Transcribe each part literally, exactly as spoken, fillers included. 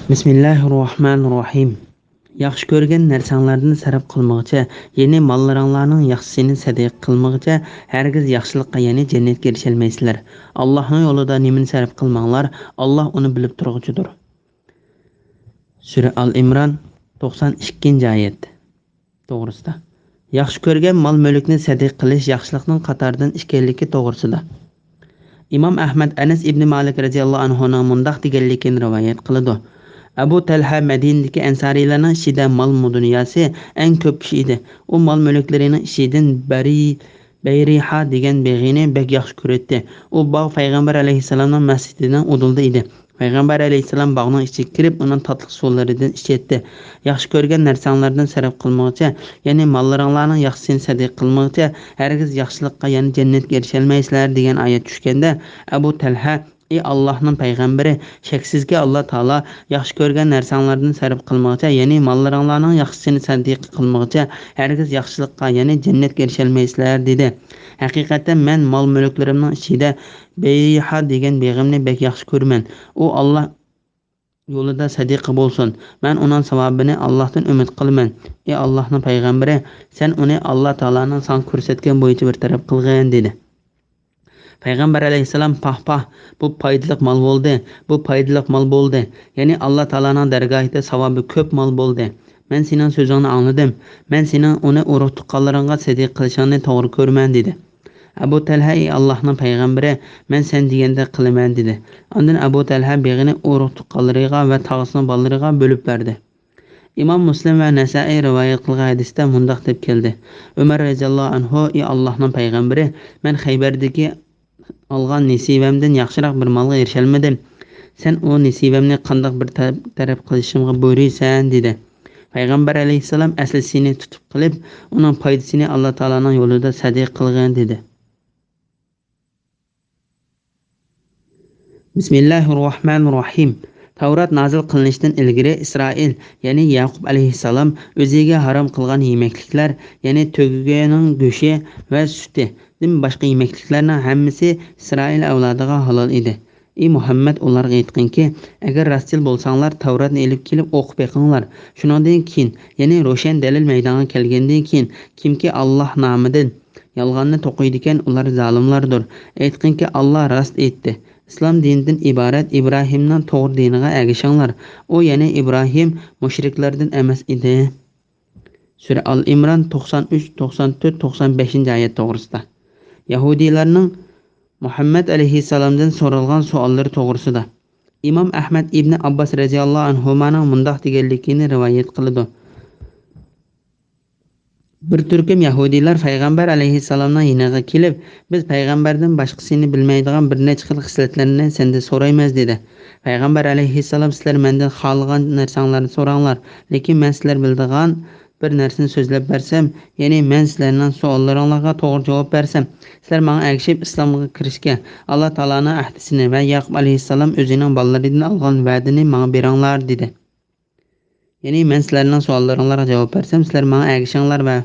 بىسمىللاھىررەھمانىررەھىم. ياخشى كۆرگەن نەرسەڭلاردىن سەرپ قىلمىغىچە، يەنى ماللىرىڭلارنىڭ ياخشىسىنى سەدىقە قىلمىغىچە، ھەرگىز ياخشىلىققا، يەنى جەننەتكە ئېرىشەلمەيسىلەر. ئاللاھنىڭ يولىدا نېمىنى سەرپ قىلماڭلار، ئاللاھ ئۇنى بىلىپ تۇرغۇچىدۇر. سۈرە ئال ئىمران، توقسان ئىككىنچى ئايەت توغرىسىدا. ياخشى كۆرگەن مال-مۈلۈكنى سەدىقە قىلىش ياخشىلىقنىڭ قاتارىدىن ئىكەنلىكى توغرىسىدا. ئىمام ئەھمەد ئەنەس ئىبنى مالىك رەزىياللاھۇ ئەنھۇنىڭ مۇنداق دېگەنلىكىنى رىۋايەت قىلىدۇ: ئەبۇ تەلھە مەدىنىدىكى ئەنسارىيلارنىڭ ئىچىدە مال-مۇدۇنياسى ئەڭ كۆپ كىشى ئىدى. ئۇ مال-مۈلۈكلىرىنىڭ ئىچىدىن بەرى-، بەيرىھا دېگەن بېغىنى بەك ياخشى كۆرەتتى. ئۇ باغ پەيغەمبەر ئەلەيھىسسالامنىڭ مەسچىتىنىڭ ئۇدۇلىدا ئىدى. پەيغەمبەر ئەلەيھىسسالام باغنىڭ ئىچىگە كىرىپ، ئۇنىڭ تاتلىق سۇلىرىدىن ئىچەتتى. ياخشى كۆرگەن نەرسەڭلاردىن سەرپ قىلمىغۇچە، يەنى ماللىرىڭلارنىڭ ياخشىسىنى سەدىقە قىلمىغۇچە، ھەرگىز ياخشىلىققا، يەنى جەننەتكە ئېرىشەلمەيسىلەر، دېگەن ئايەت چۈشكەندە، ئەبۇ تەلھە: ئى ئاللاھنىڭ پەيغەمبىرى، شەكسىزكى، ئاللا تائالا ياخشى كۆرگەن نەرسەڭلاردىن سەرپ قىلمىغۇچە، يەنى ماللىرىڭلارنىڭ ياخشىسىنى سەدىقە قىلمىغۇچە، ھەرگىز ياخشىلىققا، يەنى جەننەتكە ئېرىشەلمەيسىلەر، دېدى. ھەقىقەتەن مەن مال-مۈلۈكلىرىمنىڭ ئىچىدە بەيرىھا دېگەن بېغىمنى بەك ياخشى كۆرىمەن. ئۇ ئاللا يولىدا سەدىقە بولسۇن. مەن ئۇنىڭ ساۋابىنى ئاللاھتىن ئۈمىد قىلىمەن. ئى ئاللاھنىڭ پەيغەمبىرى، سەن ئۇنى ئاللا تائالانىڭ ساڭا كۆرسەتكەن بويىچە بىر تەرەپ قىلغىن، دېدى. پەيغەمبەر ئەلەيھىسسالام: پاھ، پاھ، بۇ پايدىلىق مال بولدى، بۇ پايدىلىق مال بولدى. يەنى ئاللا تائالانىڭ دەرگاھىدا ساۋابى كۆپ مال بولدى. مەن سېنىڭ سۆزۈڭنى ئاڭلىدىم. مەن سېنىڭ ئۇنى ئۇرۇق-تۇغقانلىرىڭغا سەدىقە قىلىشىڭنى توغرا كۆرىمەن، دېدى. ئەبۇ تەلھە: ئى ئاللاھنىڭ پەيغەمبىرى، مەن سەن دېگەندەك قىلىمەن، دېدى. ئاندىن ئەبۇ تەلھە بېغىنى ئۇرۇق-تۇغقانلىرىغا ۋە تاغىسىنىڭ بالىلىرىغا بۆلۈپ بەردى. ئىمام مۇسلىم ۋە نەسائىي رىۋايەت قىلغان ھەدىستە مۇنداق دەپ كەلدى: ئۆمەر رەزىياللاھۇ ئەنھۇ: ئى ئاللاھنىڭ پەيغەمبىرى، مەن خەيبەردىكى ئالغان نېسىۋەمدىن ياخشىراق بىر مالغا ئېرىشەلمىدىم. سەن ئۇ نېسىۋەمنى قانداق بىر تەرەپ، تەرەپ قىلىشىمغا بۇيرۇيسەن؟ دېدى. پەيغەمبەر ئەلەيھىسسالام ئەسلىسىنى تۇتۇپ قېلىپ، ئۇنىڭ پايدىسىنى ئاللا تائالانىڭ يولىدا سەدىقە قىلغىن، دېدى. بىسمىللاھىررەھمانىررەھىم. تەۋرات نازىل قىلىنىشتىن ئىلگىرى ئىسرائىل، يەنى يەقۇب ئەلەيھىسسالام ئۆزىگە ھارام قىلغان يېمەكلىكلەر، يەنى تۆگىنىڭ گۆشى ۋە سۈتىدىن باشقا يېمەكلىكلەرنىڭ ھەممىسى ئىسرائىل ئەۋلادىغا ھالال ئىدى. ئى مۇھەممەد، ئۇلارغا ئېيتقىنكى، ئەگەر راستچىل بولساڭلار، تەۋراتنى ئېلىپ كېلىپ ئوقۇپ بېقىڭلار. شۇنىڭدىن كېيىن، يەنى روشەن دەلىل مەيدانغا كەلگەندىن كېيىن، كىمكى ئاللاھ نامىدىن يالغاننى توقۇيدىكەن، ئۇلار زالىملاردۇر. ئېيتقىنكى، ئاللاھ راست ئېيتتى. ئىسلام دىنىدىن ئىبارەت ئىبراھىمنىڭ توغرا دىنىغا ئەگىشىڭلار. ئۇ، يەنى ئىبراھىم، مۇشرىكلاردىن ئەمەس ئىدى. سۈرە ئال ئىمران، توقسان ئۈچ، توقسان تۆت، توقسان بەشىنچى ئايەت توغرىسىدا. يەھۇدىيلارنىڭ مۇھەممەد ئەلەيھىسسالامدىن سورالغان سوئاللىرى توغرىسىدا. ئىمام ئەھمەد ئىبنى ئابباس رەزىياللاھۇ ئەنھۇمانىڭ مۇنداق دېگەنلىكىنى رىۋايەت قىلىدۇ: بىر تۈركۈم يەھۇدىيلار پەيغەمبەر ئەلەيھىسسالامنىڭ يېنىغا كېلىپ، بىز پەيغەمبەردىن باشقىسىنى بىلمەيدىغان بىر نەچچە خىل خىسلەتلەرنى سەندىن سورايمىز، دېدى. پەيغەمبەر ئەلەيھىسسالام، سىلەر مەندىن خالىغان نەرسەڭلارنى سوراڭلار، لېكىن مەن سىلەر بىلىدىغان بىر نەرسىنى سۆزلەپ بەرسەم، يەنى مەن سىلەرنىڭ سوئاللىرىڭلارغا توغرا جاۋاب بەرسەم، سىلەر ماڭا ئەگىشىپ ئىسلامغا كىرىشكە، ئاللا تائالانىڭ ئەھدىسىنى ۋە ياقۇپ ئەلەيھىسسالام ئۆزىنىڭ بالىلىرىدىن ئالغان ۋەدىنى ماڭا بېرىڭلار، دېدى. يەنى مەن سىلەرنىڭ سوئاللىرىڭلارغا جاۋاب بەرسەم، سىلەر ماڭا ئەگىشىڭلار ۋە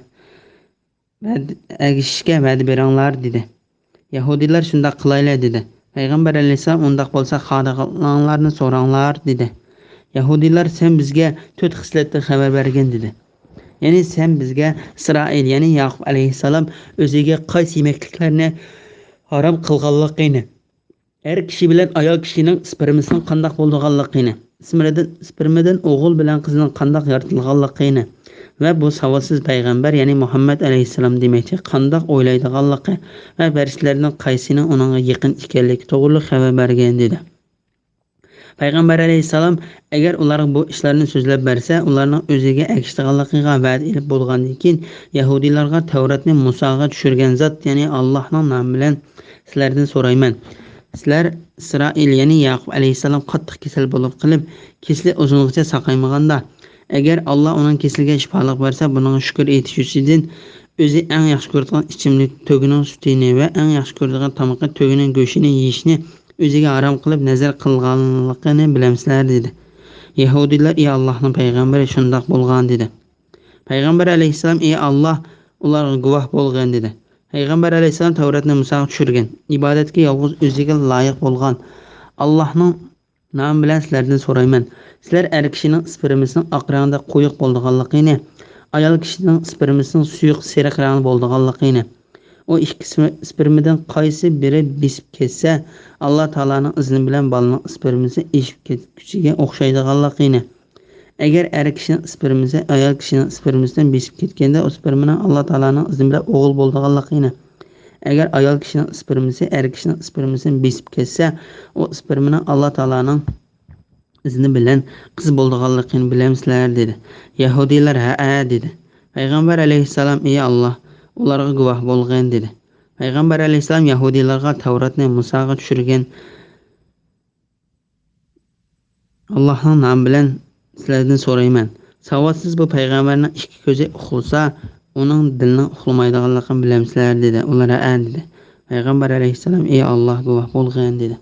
ۋەد-، ئەگىشىشكە ۋەدە بېرىڭلار، دېدى. يەھۇدىيلار شۇنداق قىلايلى، دېدى. پەيغەمبەر ئەلەيھىسسالام ئۇنداق بولسا خالىغانلارنى سوراڭلار، دېدى. يەھۇدىيلار سەن بىزگە تۆت خىسلەتتىن خەۋەر بەرگىن، دېدى. يەنى سەن بىزگە ئىسرائىل، يەنى ياقۇپ ئەلەيھىسسالام ئۆزىگە قايسى يېمەكلىكلەرنى ھارام قىلغانلىقىنى، ئەر كىشى بىلەن ئايال كىشىنىڭ سپېرمىسىنىڭ قانداق بولىدىغانلىقىنى، سپېرمىدىن، سپېرمىدىن ئوغۇل بىلەن قىزنىڭ قانداق يارىتىلغانلىقىنى ۋە بۇ ساۋاتسىز پەيغەمبەر، يەنى مۇھەممەد ئەلەيھىسسالام دېمەكچى، قانداق ئويلايدىغانلىقى ۋە پەرىشتىلەردىن قايسىنىڭ ئۇنىڭغا يېقىن ئىكەنلىكى توغرىلىق خەۋەر بەرگىن، دېدى. پەيغەمبەر ئەلەيھىسسالام ئەگەر ئۇلارغا بۇ ئىشلارنى سۆزلەپ بەرسە، ئۇلارنىڭ ئۆزىگە ئەگىشىدىغانلىقىغا ۋەدە ئېلىپ بولغاندىن كېيىن، يەھۇدىيلارغا تەۋراتنى مۇساغا چۈشۈرگەن زات، يەنى ئاللاھنىڭ نامى بىلەن سىلەردىن سورايمەن. سىلەر ئىسرائىل، يەنى ياقۇپ ئەلەيھىسسالام قاتتىق كېسەل بولۇپ قېلىپ، كېسىلى ئۇزۇنغىچە ساقايمىغاندا، ئەگەر ئاللا ئۇنىڭ كېسىلىگە شىپالىق بەرسە، بۇنىڭغا شۈكۈر ئېيتىش ئۈچۈن ئۆزى ئەڭ ياخشى كۆرىدىغان ئىچىملىك تۆگىنىڭ سۈتىنى ۋە ئەڭ ياخشى كۆرىدىغان تامىقى تۆگىنىڭ گۆشىنى يېيىشنى ئۆزىگە ھارام قىلىپ نەزەر قىلغانلىقىنى بىلەمسىلەر؟ دېدى. يەھۇدىيلار، ئى ئاللاھنىڭ پەيغەمبىرى، شۇنداق بولغان، دېدى. پەيغەمبەر ئەلەيھىسسالام، ئى ئاللاھ، ئۇلارغا گۇۋاھ بولغىن، دېدى. پەيغەمبەر ئەلەيھىسسالام تەۋراتنى مۇساغا چۈشۈرگەن، ئىبادەتكە يالغۇز ئۆزىگە لايىق بولغان، ئاللاھنىڭ نامى بىلەن سىلەردىن سورايمەن. سىلەر ئەر كىشىنىڭ ئىسپېرمىسىنىڭ ئاق رەڭدە قويۇق بولىدىغانلىقىنى، ئايال كىشىنىڭ ئىسپېرمىسىنىڭ سۇيۇق سېرىق رەڭدە بولىدىغانلىقىنى، ئۇ ئىككى ئىسپېرمىدىن قايسى بىرى بېسىپ كەتسە، ئاللا تائالانىڭ ئىزنى بىلەن بالىنىڭ ئىسپېرمىسى ئېشىپ كەتكۈچىگە ئوخشايدىغانلىقىنى، ئەگەر ئەر كىشىنىڭ ئىسپېرمىسى ئايال كىشىنىڭ ئىسپېرمىسىدىن بېسىپ كەتكەندە، ئۇ ئىسپېرمىنىڭ ئاللا تائالانىڭ ئىزنى بىلەن ئوغۇل بولىدىغانلىقىنى، ئەگەر ئايال كىشىنىڭ ئىسپېرمىسى ئەر كىشىنىڭ ئىسپېرمىسىدىن بېسىپ كەتسە، ئۇ ئىسپېرمىنىڭ ئاللا تائالانىڭ ئىزنى بىلەن قىز بولىدىغانلىقىنى بىلەمسىلەر؟ دېدى. يەھۇدىيلار ھەئە دېدى. پەيغەمبەر ئەلەيھىسسالام، ئى ئاللا، ئۇلارغا گۇۋاھ بولغىن دېدى. پەيغەمبەر ئەلەيھىسسالام يەھۇدىيلارغا تەۋراتنى مۇساغا چۈشۈرگەن ئاللاھنىڭ نامى بىلەن سىلەردىن سورايمەن. ساۋاتسىز بۇ پەيغەمبەرنىڭ ئىككى كۆزى ئۇخلىسا، ئۇنىڭ دىلىنىڭ ئۇخلىمايدىغانلىقىنى بىلەمسىلەر؟ دېدى. ئۇلار ھەئە دېدى. پەيغەمبەر ئەلەيھىسسالام، ئى ئاللا، گۇۋاھ بولغىن دېدى.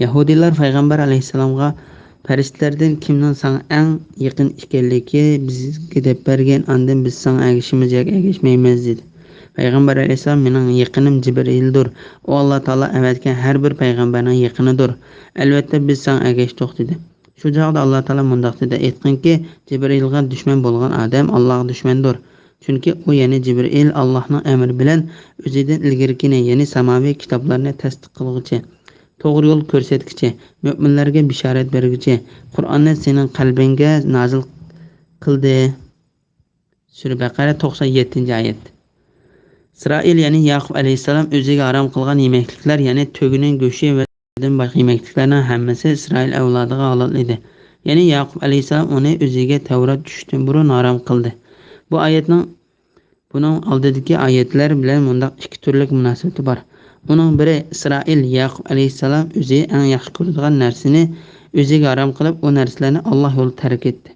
يەھۇدىيلار پەيغەمبەر ئەلەيھىسسالامغا، پەرىشتىلەردىن كىمنىڭ ساڭا ئەڭ يېقىن ئىكەنلىكى بىزگە دەپ بەرگىن، ئاندىن بىز ساڭا ئەگىشىمىز ياكى ئەگەشمەيمىز دېدى. پەيغەمبەر ئەلەيھىسسالام، مېنىڭ يېقىنىم جىبرىئىلدۇر. ئۇ ئاللا تائالا ئەۋەتكەن ھەر بىر پەيغەمبەرنىڭ يېقىنىدۇر. ئەلۋەتتە بىز ساڭا ئەگەشتۇق دېدى. شۇ چاغدا ئاللا تائالا مۇنداق دېدى، ئېيتقىنكى، جىبرىئىلغا دۈشمەن بولغان ئادەم ئاللاغا دۈشمەندۇر. چۈنكى ئۇ، يەنى جىبرىئىل، ئاللاھنىڭ ئەمرى بىلەن ئۆزىدىن ئىلگىرىكىنى، يەنى ساماۋىي كىتابلارنى تەستىق قىلغۇچى، توغرا يول كۆرسەتكۈچى، مۆمىنلەرگە بىشارەت بەرگۈچى، قۇرئاننى سېنىڭ قەلبىڭگە نازىل قىلدى. سۈرە بەقەرە، توقسان يەتتىنچى ئايەت. ئىسرائىل، يەنى ياقۇپ ئەلەيھىسسالام ئۆزىگە ھارام قىلغان يېمەكلىكلەر، يەنى تۆگىنىڭ گۆشى ۋە دىن باشقا يېمەكلىكلەرنىڭ ھەممىسى ئىسرائىل ئەۋلادىغا ھالال ئىدى. يەنى ياقۇپ ئەلەيھىسسالام ئۇنى ئۆزىگە تەۋرات چۈشۈشتىن بۇرۇن ھارام قىلدى. بۇ ئايەتنىڭ بۇنىڭ ئالدىدىكى ئايەتلەر بىلەن مۇنداق ئىككى تۈرلۈك مۇناسىۋىتى بار. ئۇنىڭ بىرى، ئىسرائىل ياقۇپ ئەلەيھىسسالام ئۆزى ئەڭ ياخشى كۆرىدىغان نەرسىنى ئۆزىگە ھارام قىلىپ، ئۇ نەرسىلەرنى ئاللا يولىدا تەرك ئېتتى.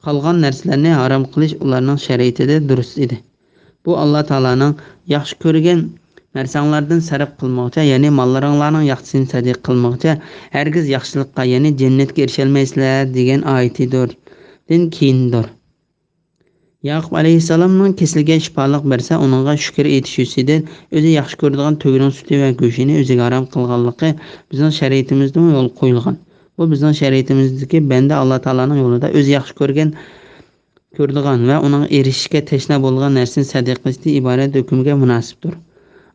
قالغان نەرسىلەرنى ھارام قىلىش ئۇلارنىڭ شەرىئىتىدە دۇرۇس ئىدى. بۇ ئاللا تائالانىڭ، ياخشى كۆرگەن نەرسەڭلاردىن سەرپ قىلمىغۇچە، يەنى ماللىرىڭلارنىڭ ياخشىسىنى سەدىقە قىلمىغۇچە، ھەرگىز ياخشىلىققا، يەنى جەننەتكە ئېرىشەلمەيسىلەر دېگەن ئايىتىدۇر. دىن كېيىندۇر. ياقۇپ ئەلەيھىسسالامنىڭ كېسىلىگە شىپالىق بەرسە، ئۇنىڭغا شۈكۈر ئېيتىش يۈزىسىدىن ئۆزى ياخشى كۆرىدىغان تۆگىنىڭ سۈتى ۋە گۆشىنى ئۆزىگە ھارام قىلغانلىقى بىزنىڭ شەرىئىتىمىزدىمۇ يولغا قويۇلغان. بۇ بىزنىڭ شەرىئىتىمىزدىكى بەندە ئاللا تائالانىڭ يولىدا ئۆزى ياخشى كۆرگەن، كۆرىدىغان ۋە ئۇنىڭغا ئېرىشىشكە تەشنا بولغان نەرسىنى سەدىقە قىلىشتىن ئىبارەت ھۆكۈمگە مۇناسىپتۇر.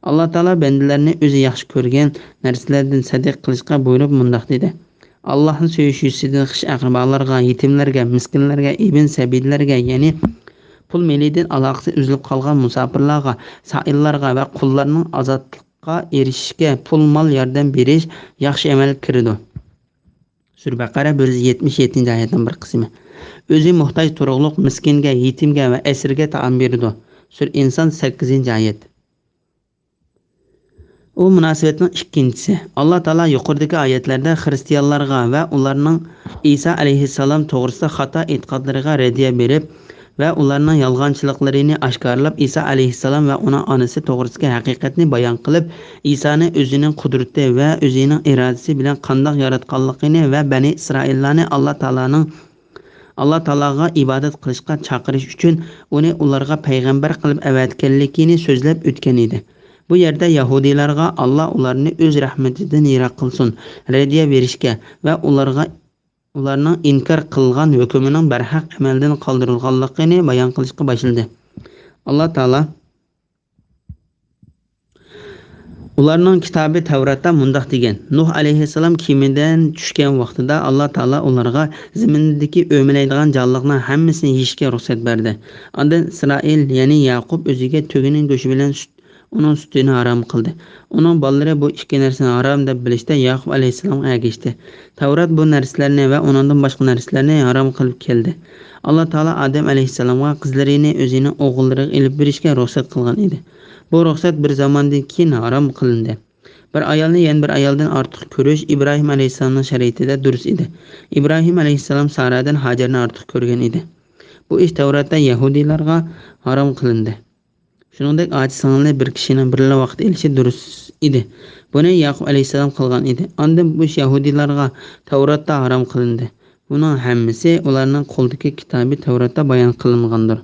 ئاللا تائالا بەندىلەرنى ئۆزى ياخشى كۆرگەن نەرسىلەردىن سەدىقە قىلىشقا بۇيرۇپ مۇنداق دېدى، ئاللاھنى سۆيۈش يۈزىسىدىن خىش ئەقرىبالارغا، يېتىملەرگە، مىسكىنلەرگە، ئىبن سەبىللەرگە، يەنى پۇل مېلىدىن ئالاقىسى ئۈزۈلۈپ قالغان مۇساپىرلارغا، سائىللارغا ۋە قۇللارنىڭ ئازادلىققا ئېرىشىشىگە پۇل مال ياردەم بېرىش ياخشى ئەمەلگە كىرىدۇ. سۈرە بەقەرە، بىر يۈز يەتمىش يەتتىنچى ئايەتنىڭ بىر قىسمى. ئۆزى موھتاج تۇرۇقلۇق مىسكىنگە، يېتىمگە ۋە ئەسىرگە تائام بېرىدۇ. سۈرە ئىنسان، سەككىزىنچى ئايەت. ئۇ مۇناسىۋەتنىڭ ئىككىنچىسى. ئاللا تائالا يۇقىرىدىكى ئايەتلەردە خىرىستىيانلارغا ۋە ئۇلارنىڭ ئىسا ئەلەيھىسسالام توغرىسىدا خاتا ئېتىقادلىرىغا رەددىيە بېرىپ، ۋە ئۇلارنىڭ يالغانچىلىقلىرىنى ئاشكارىلاپ، ئىسا ئەلەيھىسسالام ۋە ئۇنىڭ ئانىسى توغرىسىدىكى ھەقىقەتنى بايان قىلىپ، ئىسانى ئۆزىنىڭ قۇدرىتى ۋە ئۆزىنىڭ ئىرادىسى بىلەن قانداق ياراتقانلىقىنى ۋە بەنى ئىسرائىللارنى ئاللا تائالانىڭ، ئاللا تائالاغا ئىبادەت قىلىشقا چاقىرىش ئۈچۈن ئۇنى ئۇلارغا پەيغەمبەر قىلىپ ئەۋەتكەنلىكىنى سۆزلەپ ئۆتكەن ئىدى. بۇ يەردە يەھۇدىيلارغا، ئاللا ئۇلارنى ئۆز رەھمىتىدىن يىراق قىلسۇن، رەددىيە بېرىشكە ۋە ئۇلارغا ئۇلارنىڭ ئىنكار قىلغان ھۆكمىنىڭ بەرھەق ئەمەلدىن قالدۇرۇلغانلىقىنى بايان قىلىشقا باشلىدى. ئاللا تائالا ئۇلارنىڭ كىتابى تەۋراتتا مۇنداق دېگەن، نۇھ ئەلەيھىسسالام كېمىدىن چۈشكەن ۋاقتىدا ئاللا تائالا ئۇلارغا زېمىندىكى ئۆمىلەيدىغان جانلىقنىڭ ھەممىسىنى يېيىشكە رۇخسەت بەردى. ئاندىن ئىسرائىل، يەنى ياقۇپ ئۆزىگە تۆگىنىڭ گۆشى بىلەن سۈت ئۇنىڭ سۈتىنى ھارام قىلدى. ئۇنىڭ بالىلىرى بۇ ئىككى نەرسىنى ھارام دەپ بىلىشتە ياقۇپ ئەلەيھىسسالامغا ئەگەشتى. تەۋرات بۇ نەرسىلەرنى ۋە ئۇنىڭدىن باشقا نەرسىلەرنى ھارام قىلىپ كەلدى. ئاللا تائالا ئادەم ئەلەيھىسسالامغا قىزلىرىنى ئۆزىنىڭ ئوغۇللىرىغا ئېلىپ بېرىشكە رۇخسەت قىلغان ئىدى. بۇ رۇخسەت بىر زاماندىن كېيىن ھارام قىلىندى. بىر ئايالنى يەنە بىر ئايالدىن ئارتۇق كۆرۈش ئىبراھىم ئەلەيھىسسالامنىڭ شەرىئىتىدە دۇرۇس ئىدى. ئىبراھىم ئەلەيھىسسالام سارادىن ھاجەرنى ئارتۇق كۆرگەن ئىدى. بۇ ئىش تەۋراتتا يەھۇدىيلارغا ھارام قىلىندى. شۇنىڭدەك ئاچا سىڭىلنى بىر كىشىنىڭ بىرلا ۋاقىت ئېلىشى دۇرۇس ئىدى. بۇنى ياقۇپ ئەلەيھىسسالام قىلغان ئىدى. ئاندىن بۇ ئىش يەھۇدىيلارغا تەۋراتتا ھارام قىلىندى. بۇنىڭ ھەممىسى ئۇلارنىڭ قولىدىكى كىتابى تەۋراتتا بايان قىلىنغاندۇر.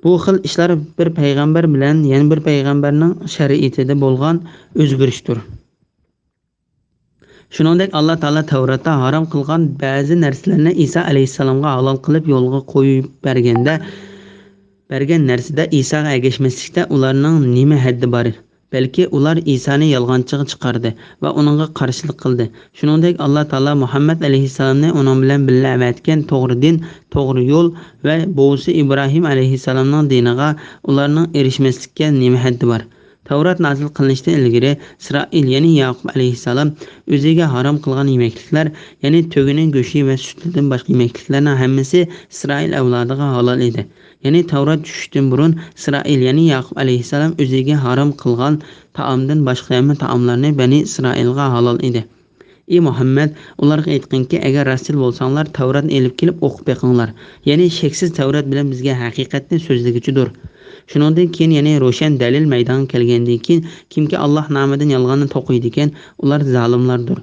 بۇ خىل ئىشلار بىر پەيغەمبەر بىلەن يەنە بىر پەيغەمبەرنىڭ شەرىئىتىدە بولغان ئۆزگىرىشتۇر. شۇنىڭدەك ئاللا تائالا تەۋراتتا ھارام قىلغان بەزى نەرسىلەرنى ئىسا ئەلەيھىسسالامغا ھالال قىلىپ يولغا قويۇپ بەرگەندە، بەرگەن نەرسىدە ئىساغا ئەگەشمەسلىكتە ئۇلارنىڭ نېمە ھەددى بار؟ بەلكى ئۇلار ئىسانى يالغانچىغا چىقاردى ۋە ئۇنىڭغا قارشىلىق قىلدى. شۇنىڭدەك ئاللا تائالا مۇھەممەد ئەلەيھىسسالامنى ئۇنىڭ بىلەن بىللە ئەۋەتكەن توغرا دىن، توغرا يول ۋە بوۋىسى ئىبراھىم ئەلەيھىسسالامنىڭ دىنىغا ئۇلارنىڭ ئېرىشمەسلىككە نېمە ھەددى بار؟ تەۋرات نازىل قىلىنىشتىن ئىلگىرى ئىسرائىل، يەنى ياقۇپ ئەلەيھىسسالام ئۆزىگە ھارام قىلغان يېمەكلىكلەر، يەنى تۆگىنىڭ گۆشى ۋە سۈتىدىن باشقا يېمەكلىكلەرنىڭ ھەممىسى ئىسرائىل ئەۋلادىغا ھالال ئىدى. يەنى تەۋرات چۈشۈشتىن بۇرۇن ئىسرائىل، يەنى ياقۇپ ئەلەيھىسسالام ئۆزىگە ھارام قىلغان تائامدىن باشقا ھەممە تائاملارنى بەنى ئىسرائىلغا ھالال ئىدى. ئى مۇھەممەد، ئۇلارغا ئېيتقىنكى، ئەگەر راستچىل بولساڭلار، تەۋراتنى ئېلىپ كېلىپ ئوقۇپ بېقىڭلار. يەنى شەكسىز تەۋرات بىلەن بىزگە ھەقىقەتنى سۆزلىگۈچىدۇر. شۇنىڭدىن كېيىن، يەنى روشەن دەلىل مەيدانغا كەلگەندىن كېيىن، كىمكى ئاللا نامىدىن يالغاننى توقۇيدىكەن، ئۇلار زالىملاردۇر.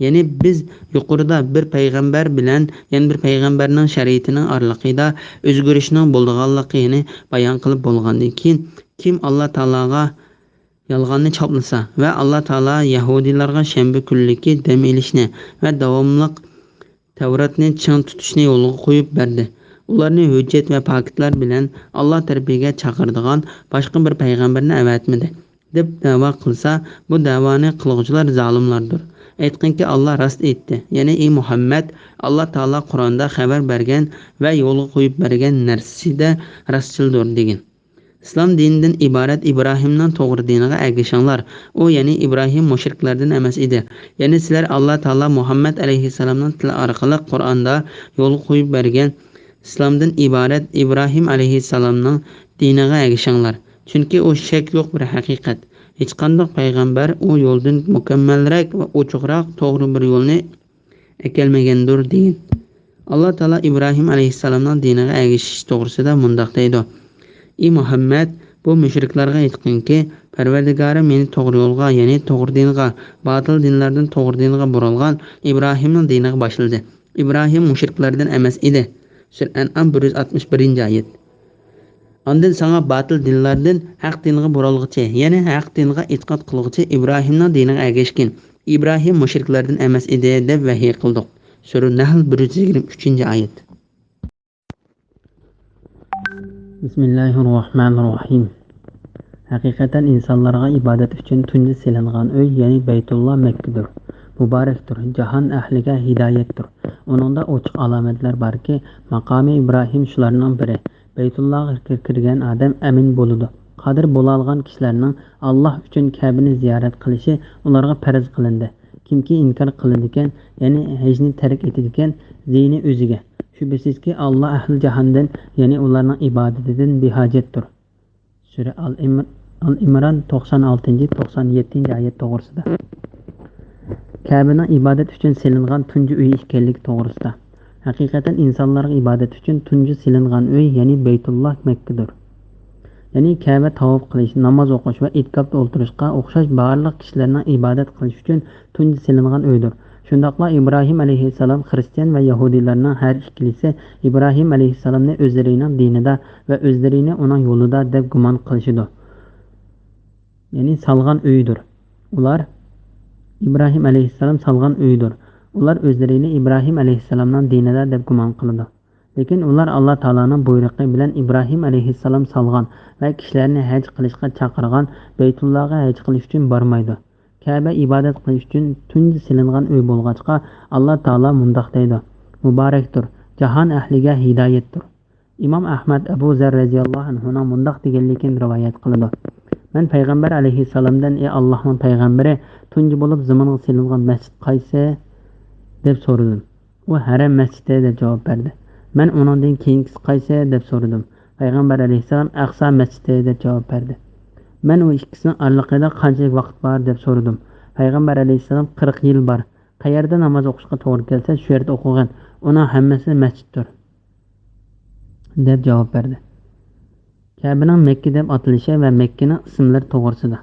يەنى بىز يۇقىرىدا بىر پەيغەمبەر بىلەن يەنە بىر پەيغەمبەرنىڭ شەرىئىتىنىڭ ئارىلىقىدا ئۆزگىرىشنىڭ بولىدىغانلىقىنى بايان قىلىپ بولغاندىن كېيىن، كىم ئاللا تائالاغا يالغاننى چاپلىسا ۋە ئاللا تائالا يەھۇدىيلارغا شەنبە كۈنلۈكى دەم ئېلىشنى ۋە داۋاملىق تەۋراتنى چىڭ تۇتۇشنى يولغا قويۇپ بەردى. ئۇلارنى ھۆججەت ۋە پاكىتلار بىلەن ئاللا تەرىپىگە چاقىرىدىغان باشقا بىر پەيغەمبەرنى ئەۋەتمىدى، دەپ دەۋا قىلسا، بۇ دەۋانى قىلغۇچىلار زالىملاردۇر. ئېيتقىنكى، ئاللا راست ئېيتتى، يەنى ئى مۇھەممەد، ئاللا تائالا قۇرئاندا خەۋەر بەرگەن ۋە يولغا قويۇپ بەرگەن نەرسىدە راستچىلدۇر، دېگىن. ئىسلام دىنىدىن ئىبارەت ئىبراھىمنىڭ توغرا دىنىغا ئەگىشىڭلار. ئۇ، يەنى ئىبراھىم مۇشرىكلاردىن ئەمەس ئىدى. يەنى سىلەر ئاللا تائالا مۇھەممەد ئەلەيھىسسالامنىڭ تىلى ئارقىلىق قۇرئاندا يولغا قويۇپ بەرگەن ئىسلامدىن ئىبارەت ئىبراھىم ئەلەيھىسسالامنىڭ دىنىغا ئەگىشىڭلار. چۈنكى ئۇ شەك يوق بىر ھەقىقەت. ھېچقانداق پەيغەمبەر ئۇ يولدىن مۇكەممەلرەك ۋە ئوچۇقراق توغرا بىر يولنى ئەكەلمىگەندۇر، دېگىن. ئاللا تائالا ئىبراھىم ئەلەيھىسسالامنىڭ دىنىغا ئەگىشىش توغرىسىدا مۇنداق دەيدۇ: ئى مۇھەممەد، بۇ مۇشرىكلارغا ئېيتقىنكى، پەرۋەردىگارى مېنى توغرا يولغا، يەنى توغرا دىنغا، باتىل دىنلاردىن توغرا دىنغا بۇرالغان ئىبراھىمنىڭ دىنىغا باشلىدى. ئىبراھىم مۇشرىكلاردىن ئەمەس ئىدى. سۈرە ئەنئام، بىر يۈز ئاتمىش بىرىنچى ئايەت. ئاندىن ساڭا باتىل دىنلاردىن ھەق دىنغا بۇرالغۇچى، يەنى ھەق دىنغا ئېتىقاد قىلغۇچى ئىبراھىمنىڭ دىنىغا ئەگەشكىن. ئىبراھىم مۇشرىكلاردىن ئەمەس ئىدى، دەپ ۋەھىي قىلدۇق. سۈرە نەھل، بىر يۈز يىگىرمە ئۈچىنچى ئايەت. بىسمىللاھىررەھمانىررەھىم. ھەقىقەتەن ئىنسانلارغا ئىبادەت ئۈچۈن تۇنجى سېلىنغان ئۆي، يەنى بەيتۇللا مەككىدۇر. مۇبارەكتۇر، جاھان ئەھلىگە ھىدايەتتۇر. ئۇنىڭدا ئوچۇق ئالامەتلەر باركى، ماقامى ئىبراھىم شۇلارنىڭ بىرى. بەيتۇللاغا كىر-، كىرگەن ئادەم ئەمىن بولىدۇ. قادىر بولالىغان كىشىلەرنىڭ ئاللاھ ئۈچۈن كەبىنى زىيارەت قىلىشى ئۇلارغا پەرز قىلىندى. كىمكى ئىنكار قىلىدىكەن، يەنى ھەجنى تەرك ئېتىدىكەن، زىيىنى ئۆزىگە. شۈبھىسىزكى، ئاللاھ ئەھلى جاھاندىن، يەنى ئۇلارنىڭ ئىبادىتىدىن بىھاجەتتۇر. سۈرە ئال ئىم-، ئال ئىمران توقسان ئالتىنچى، توقسان يەتتىنچى ئايەت توغرىسىدا. كەبىنىڭ ئىبادەت ئۈچۈن سېلىنغان تۇنجى ئۆي ئىكەنلىكى توغرىسىدا. ھەقىقەتەن ئىنسانلارغا ئىبادەت ئۈچۈن تۇنجى سېلىنغان ئۆي، يەنى بەيتۇللا مەككىدۇر. يەنى كەبە تاۋاپ قىلىش، ناماز ئوقۇش ۋە ئېتىكاپتا ئولتۇرۇشقا ئوخشاش بارلىق كىشىلەرنىڭ ئىبادەت قىلىش ئۈچۈن تۇنجى سېلىنغان ئۆيدۇر. شۇنداقلا ئىبراھىم ئەلەيھىسسالام خىرىستىيان ۋە يەھۇدىيلارنىڭ ھەر ئىككىلىسى ئىبراھىم ئەلەيھىسسالامنى ئۆزلىرىنىڭ دىنىدا ۋە ئۆزلىرىنى ئۇنىڭ يولىدا دەپ گۇمان قىلىشىدۇ. يەنى سالغان ئۆيدۇر. ئۇلار ئىبراھىم ئەلەيھىسسالام سالغان ئۆيدۇر. ئۇلار ئۆزلىرىنى ئىبراھىم ئەلەيھىسسالامنىڭ دىنىدا دەپ گۇمان قىلىدۇ. لېكىن ئۇلار ئاللا تائالانىڭ بۇيرۇقى بىلەن ئىبراھىم ئەلەيھىسسالام سالغان ۋە كىشىلەرنى ھەج قىلىشقا چاقىرغان بەيتۇللاغا ھەج قىلىش ئۈچۈن بارمايدۇ. كەبە ئىبادەت قىلىش ئۈچۈن تۇنجى سېلىنغان ئۆي بولغاچقا، ئاللا تائالا مۇنداق دەيدۇ: مۇبارەكتۇر، جاھان ئەھلىگە ھىدايەتتۇر. ئىمام ئەھمەد ئەبۇ زەر رەزىياللاھۇ ئەنھۇنىڭ مۇنداق دېگەنلىكىنى رىۋايەت قىلىدۇ: مەن پەيغەمبەر ئەلەيھىسسالامدىن: ئى ئاللاھنىڭ پەيغەمبىرى، تۇنجى بولۇپ زېمىنغا سېلىنغان مەسچىت قايسى؟ دەپ سورىدىم. ئۇ ھەرەم مەسچىتى دەپ جاۋاب بەردى. مەن ئۇنىڭدىن كېيىنكىسى قايسى؟ دەپ سورىدىم. پەيغەمبەر ئەلەيھىسسالام ئەقسا مەسچىتى دەپ جاۋاب بەردى. مەن ئۇ ئىككىسىنىڭ ئارىلىقىدا قانچىلىك ۋاقىت بار؟ دەپ سورىدىم. پەيغەمبەر ئەلەيھىسسالام قىرىق يىل بار. قەيەردە ناماز ئوقۇشقا توغرا كەلسە، شۇ يەردە ئوقۇغىن. ئۇنىڭ ھەممىسى مەسچىتتۇر، دەپ جاۋاب بەردى. كەبىنىڭ مەككە دەپ ئاتىلىشى ۋە مەككىنىڭ ئىسىملىرى توغرىسىدا.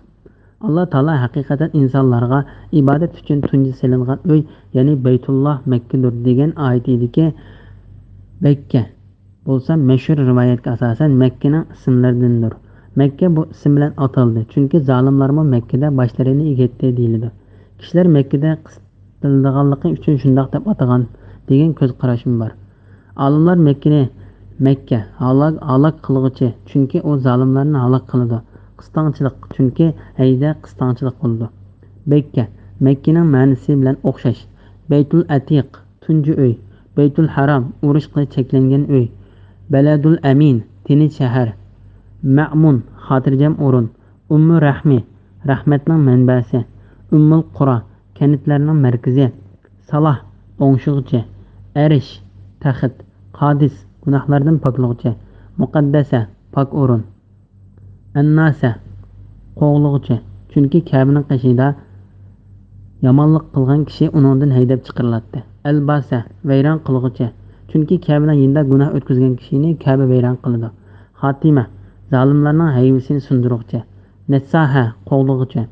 ئاللا تائالا ھەقىقەتەن ئىنسانلارغا ئىبادەت ئۈچۈن تۇنجى سېلىنغان ئۆي، يەنى بەيتۇللا مەككىدۇر دېگەن ئايىتىدىكى بەككە بولسا مەشھۇر رىۋايەتكە ئاساسەن مەككىنىڭ ئىسىملىرىدىندۇر. مەككە بۇ ئىسىم بىلەن ئاتالدى، چۈنكى زالىملارمۇ مەككىدە باشلىرىنى ئېگەتتى دېيىلىدۇ. كىشىلەر مەككىدە قىس-، قىلىدىغانلىقى ئۈچۈن شۇنداق دەپ ئاتىغان دېگەن كۆز قاراشمۇ بار. ئالىملار مەككىنى مەككە ھالاك، ھالاك قىلغۇچى، چۈنكى ئۇ زالىملارنى ھالاك قىلىدۇ. قىستاڭچىلىق، چۈنكى ھەيدە قىستاڭچىلىق بولىدۇ. بەككە، مەككىنىڭ مەنىسى بىلەن ئوخشاش. بەيتۇل ئەتىق، تۇنجى ئۆي. بەيتۇل ھارام، ئۇرۇش قىلىش چەكلەنگەن ئۆي. بەلەدۇل ئەمىن، تىنچ شەھەر. مەئمۇن، خاتىرجەم ئورۇن. ئۇممۇ رەھمى، رەھمەتنىڭ مەنبەسى. ئۇممۇل قۇرا، كەنتلەرنىڭ مەركىزى. سالاھ، ئوڭشىغۇچى. ئەرش، تەخت. قادىس، گۇناھلاردىن پاكلىغۇچى. مۇقەددەسە، پاك ئورۇن. ئەنناسە، قوغلىغۇچى. چۈنكى كەبىنىڭ قېشىدا يامانلىق قىلغان كىشى ئۇنىڭدىن ھەيدەپ چىقىرىلاتتى. ئەلباسە، ۋەيران قىلغۇچى. چۈنكى كەبىنىڭ يېنىدا گۇناھ ئۆتكۈزگەن كىشىنى كەبە ۋەيران قىلىدۇ. خاتىمە، زالىملارنىڭ ھەيۋىسىنى سۇندۇرغۇچى. نەسساھە، قوغلىغۇچى.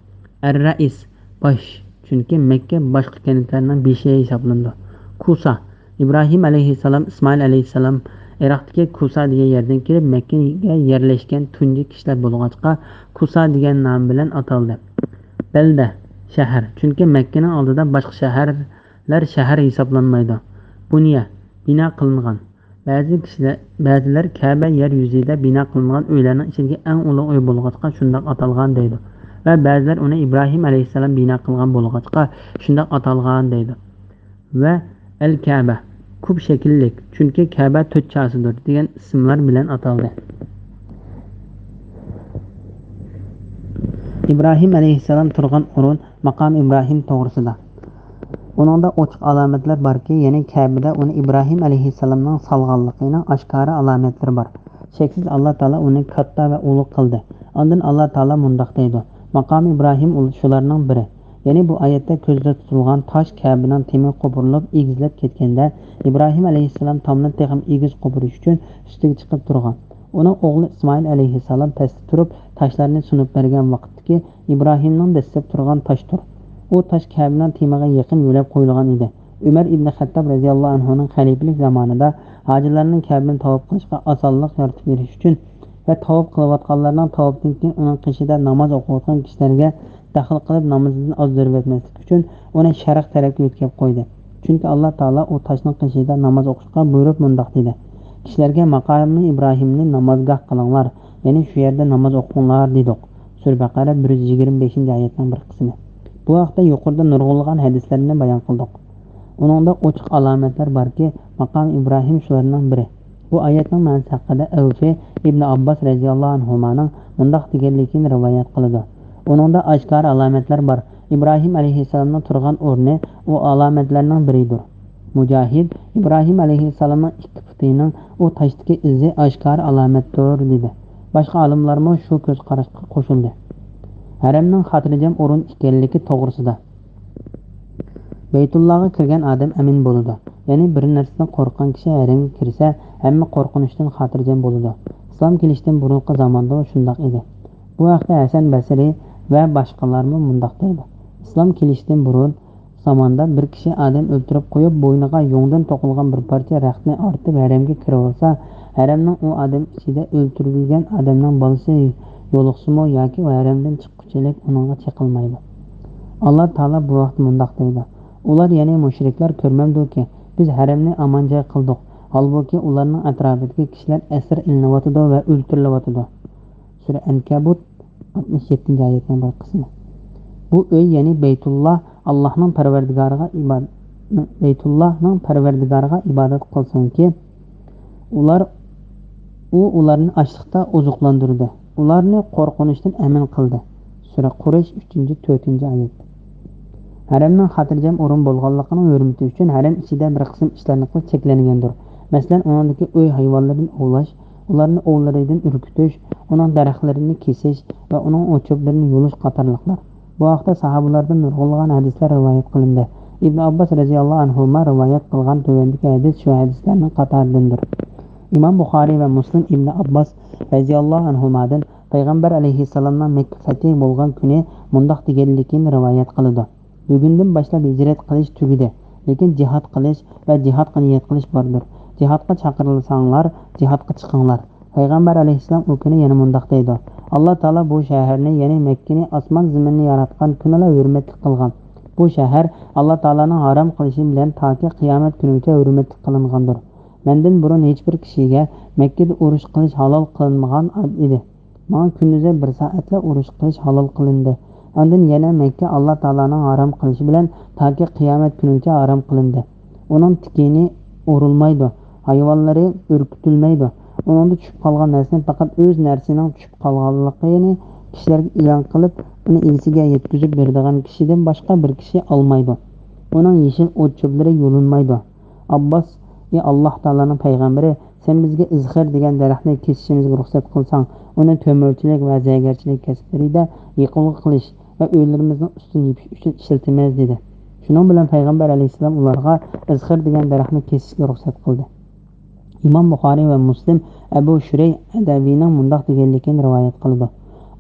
ئەررەئىس، باش. چۈنكى مەككە باشقا كەنتلەرنىڭ بېشى ھېسابلىنىدۇ. كۇسا، ئىبراھىم ئەلەيھىسسالام، ئىسمائىل ئەلەيھىسسالام ئىراقتىكى كۇسا دېگەن يەردىن كېلىپ، مەككىگە يەرلەشكەن تۇنجى كىشىلەر بولغاچقا، كۇسا دېگەن نام بىلەن ئاتالدى. بەلدە، شەھەر. چۈنكى مەككىنىڭ ئالدىدا باشقا شەھەرلەر شەھەر ھېسابلانمايدۇ. بۇنيە، بىنا قىلىنغان. بەزى كىشىلەر، بەزىلەر كەبە يەر يۈزىدە بىنا قىلىنغان ئۆيلەرنىڭ ئىچىدىكى ئەڭ ئۇلۇغ ئۆي بولغاچقا شۇنداق ئاتالغان دەيدۇ. ۋە بەزىلەر ئۇنى ئىبراھىم ئەلەيھىسسالام بىنا قىلغان بولغاچقا شۇنداق ئاتالغان دەيدۇ. ۋە ئەل كەبە، كۇب شەكىللىك، چۈنكى كەبە تۆت چاسىدۇر، دېگەن ئىسىملار بىلەن ئاتالدى. ئىبراھىم ئەلەيھىسسالام تۇرغان ئورۇن ماقام ئىبراھىم توغرىسىدا. ئۇنىڭدا ئوچۇق ئالامەتلەر باركى، يەنى كەبىدە ئۇنى ئىبراھىم ئەلەيھىسسالامنىڭ سالغانلىقىنىڭ ئاشكارا ئالامەتلىرى بار. شەكسىز ئاللا تائالا ئۇنى كاتتا ۋە ئۇلۇغ قىلدى. ئاندىن ئاللا تائالا مۇنداق دەيدۇ، ماقام ئىبراھىم ئۇل-، شۇلارنىڭ بىرى. يەنى بۇ ئايەتتە كۆزدە تۇتۇلغان تاش كەبىنىڭ تېمى قوپۇرۇلۇپ ئېگىزلەپ كەتكەندە، ئىبراھىم ئەلەيھىسسالام تامنى تېخىمۇ ئېگىز قوپۇرۇش ئۈچۈن ئۈستىگە چىقىپ تۇرغان. ئۇنىڭ ئوغلى ئىسمائىل ئەلەيھىسسالام پەستە تۇرۇپ، تاشلارنى سۇنۇپ بەرگەن ۋاقىتتىكى ئىبراھىمنىڭ دەسسەپ تۇرغان تاشتۇر. ئۇ تاش كەبىنىڭ تېمىغا يېقىن يۆلەپ قويۇلغان ئىدى. ئۆمەر ئىبنى خەتتاب رەزىياللاھۇ ئەنھۇنىڭ خەلىپىلىك زامانىدا ھاجىلارنىڭ كەبىنى تاۋاپ قىلىشقا ئاسانلىق يارىتىپ بېرىش ئۈچۈن ۋە تاۋاپ قىلىۋاتقانلارنىڭ تاۋاپتىن كېيىن ئۇنىڭ قېشىدا ناماز ئوقۇۋاتقان كىشىلەرگە دەخلى قىلىپ نامىزىدىن ئازدۇرۇۋەتمەسلىك ئۈچۈن ئۇنى شەرق تەرەپكە يۆتكەپ قويدى. چۈنكى ئاللا تائالا ئۇ تاشنىڭ قېشىدا ناماز ئوقۇشقا بۇيرۇپ مۇنداق دېدى، كىشىلەرگە ماقامى ئىبراھىمنى نامازگاھ قىلىڭلار، يەنى شۇ يەردە ناماز ئوقۇڭلار دېدۇق. سۈرە بەقەرە بىر يۈز يىگىرمە بەشىنچى ئايەتنىڭ بىر قىسمى. بۇ ھەقتە يۇقىرىدا نۇرغۇنلىغان ھەدىسلەرنى بايان قىلدۇق. ئۇنىڭدا ئوچۇق ئالامەتلەر باركى، ماقام ئىبراھىم شۇلارنىڭ بىرى. بۇ ئايەتنىڭ مەنىسى ھەققىدە ئەۋفى ئىبنى ئابباس رەزىياللاھۇ ئەنھۇمانىڭ مۇنداق دېگەنلىكىنى رىۋايەت قىلىدۇ، ئۇنىڭدا ئاشكارا ئالامەتلەر بار. ئىبراھىم ئەلەيھىسسالامنىڭ تۇرغان ئورنى ئۇ ئالامەتلەرنىڭ بىرىدۇر. مۇجاھىد، ئىبراھىم ئەلەيھىسسالامنىڭ ئىككى پۇتىنىڭ ئۇ تاشتىكى ئىزى ئاشكارا ئالامەتتۇر، دېدى. باشقا ئالىملارمۇ شۇ كۆز قاراشقا قوشۇلدى. ھەرەمنىڭ خاتىرجەم ئورۇن ئىكەنلىكى توغرىسىدا. بەيتۇللاغا كىرگەن ئادەم ئەمىن بولىدۇ. يەنى بىر نەرسىدىن قورققان كىشى ھەرەمگە كىرسە، ھەممە قورقۇنچتىن خاتىرجەم بولىدۇ. ئىسلام كېلىشتىن بۇرۇنقى زاماندا شۇنداق ئىدى. بۇ ھەقتە ھەسەن بەسرى ۋە باشقىلارمۇ مۇنداق دەيدۇ، ئىسلام كېلىشتىن بۇرۇن زاماندا بىر كىشى ئادەم ئۆلتۈرۈپ قويۇپ، بوينىغا يۇڭدىن توقۇلغان بىر پارچە رەختنى ئارتىپ ھەرەمگە كىرىۋالسا، ھەرەمنىڭ ئۇ ئادەم ئىچىدە ئۆلتۈرۈلگەن ئادەمنىڭ بالىسى يولۇقسىمۇ ياكى ئۇ ھەرەمدىن چىققۇچىلىك ئۇنىڭغا چېقىلمايدۇ. ئاللا تائالا بۇ ھەقتە مۇنداق دەيدۇ، ئۇلار، يەنى مۇشرىكلار كۆرمەمدۇكى، بىز ھەرەمنى ئامان جاي قىلدۇق، ھالبۇكى، ئۇلارنىڭ ئەتراپىدىكى كىشىلەر ئەسىر ئېلىنىۋاتىدۇ ۋە ئۆلتۈرۈلۈۋاتىدۇ. سۈرە ئەنكەبۇت، ئاتمىش يەتتىنچى ئايەتنىڭ بىر قىسمى. بۇ ئۆي، يەنى بەيتۇللا، ئاللاھنىڭ پەرۋەردىگارىغا ئىباد-، بەيتۇللانىڭ پەرۋەردىگارىغا ئىبادەت قىلسۇنكى، ئۇلار، ئۇ ئۇلارنى ئاشلىقتا ئوزۇقلاندۇردى، ئۇلارنى قورقۇنچتىن ئەمىن قىلدى. سۈرە قۇرەيش، ئۈچىنچى، تۆتىنچى ئايەت. ھەرەمنىڭ خاتىرجەم ئورۇن بولغانلىقىنىڭ ھۆرمىتى ئۈچۈن ھەرەم ئىچىدە بىر قىسىم ئىشلارنى قىلىش چەكلەنگەندۇر. مەسىلەن، ئۇنىڭدىكى ئۆي ھايۋانلىرىنى ئوۋلاش، ئۇلارنى ئوۋلىرىدىن ئۈركۈتۈش، ئۇنىڭ دەرەخلىرىنى كېسىش ۋە ئۇنىڭ ئۇچۇرلىرىنى يۇلۇش قاتارلىقلار. بۇ ھەقتە ساھابىلاردىن نۇرغۇنلىغان ھەدىسلەر رىۋايەت قىلىندى. ئىبن ئابباس رەزىياللاھۇ ئەنھۇما رىۋايەت قىلغان تۆۋەندىكى ھەدىس شۇ ھەدىسلەرنىڭ قاتارىدىندۇر. ئىمام بۇخارىي ۋە مۇسلىم ئىبن ئابباس رەزىياللاھۇ ئەنھۇمادىن پەيغەمبەر ئەلەيھىسسالامنىڭ مەككە فەتھى بولغان كۈنى مۇنداق دېگەنلىكىنى رىۋايەت قىلىدۇ. بۈگۈندىن باشلاپ ھىجرەت قىلىش تۈگىدى، لېكىن جىھاد قىلىش ۋە جىھادقا نىيەت قىلىش باردۇر. جىھادقا چاقىرىلساڭلار، جىھادقا چىقىڭلار. پەيغەمبەر ئەلەيھىسسالام ئۇ كۈنى يەنە مۇنداق دەيدۇ، ئاللا تائالا بۇ شەھەرنى، يەنى مەككىنى ئاسمان زېمىننى ياراتقان كۈنىلا ھۆرمەتلىك قىلغان. بۇ شەھەر ئاللا تائالانىڭ ھارام قىلىشى بىلەن تاكى قىيامەت كۈنىگىچە ھۆرمەتلىك قىلىنغاندۇر. مەندىن بۇرۇن ھېچبىر كىشىگە مەككىدە ئۇرۇش قىلىش ھالال قىلىنمىغان ئىدى. ماڭا كۈندۈزى بىر سائەتلا ئۇرۇش قىلىش ھالال قىلىندى. ئاندىن يەنە مەككە ئاللا تائالانىڭ ھارام قىلىشى بىلەن تاكى قىيامەت كۈنىگىچە ھارام قىلىندى. ئۇنىڭ تىكىنى ئۇرۇلمايدۇ، ھايۋانلىرى ئۈركۈتۈلمەيدۇ. ئۇنىڭدا چۈشۈپ قالغان نەرسىنى پەقەت ئۆز نەرسىنىڭ چۈشۈپ قالغانلىقىنى كىشىلەرگە ئېلان قىلىپ، ئۇنى ئىگىسىگە يەتكۈزۈپ بېرىدىغان كىشىدىن باشقا بىر كىشى ئالمايدۇ. ئۇنىڭ يېشىل ئوت-چۆپلىرى يۇلۇنمايدۇ. ئابباس: ئى ئاللا تائالانىڭ پەيغەمبىرى، سەن بىزگە ئىزخىر دېگەن دەرەخنى كېسىشىمىزگە رۇخسەت قىلساڭ، ئۇنى تۆمۈرچىلىك ۋە زەرگەرچىلىك كەسىپلىرىدە يېقىلغۇ قىلىش ۋە ئۆيلىرىمىزنىڭ ئۈستىنى يېپىش ئۈچۈن ئىشلىتىمىز، دېدى. شۇنىڭ بىلەن پەيغەمبەر ئەلەيھىسسالام ئۇلارغا ئىزخىر دېگەن دەرەخنى كېسىشكە رۇخسەت قىلدى. ئىمام بۇخارىي ۋە مۇسلىم ئەبۇ شۇرەي ئەدەۋىنىڭ مۇنداق دېگەنلىكىنى رىۋايەت قىلىدۇ: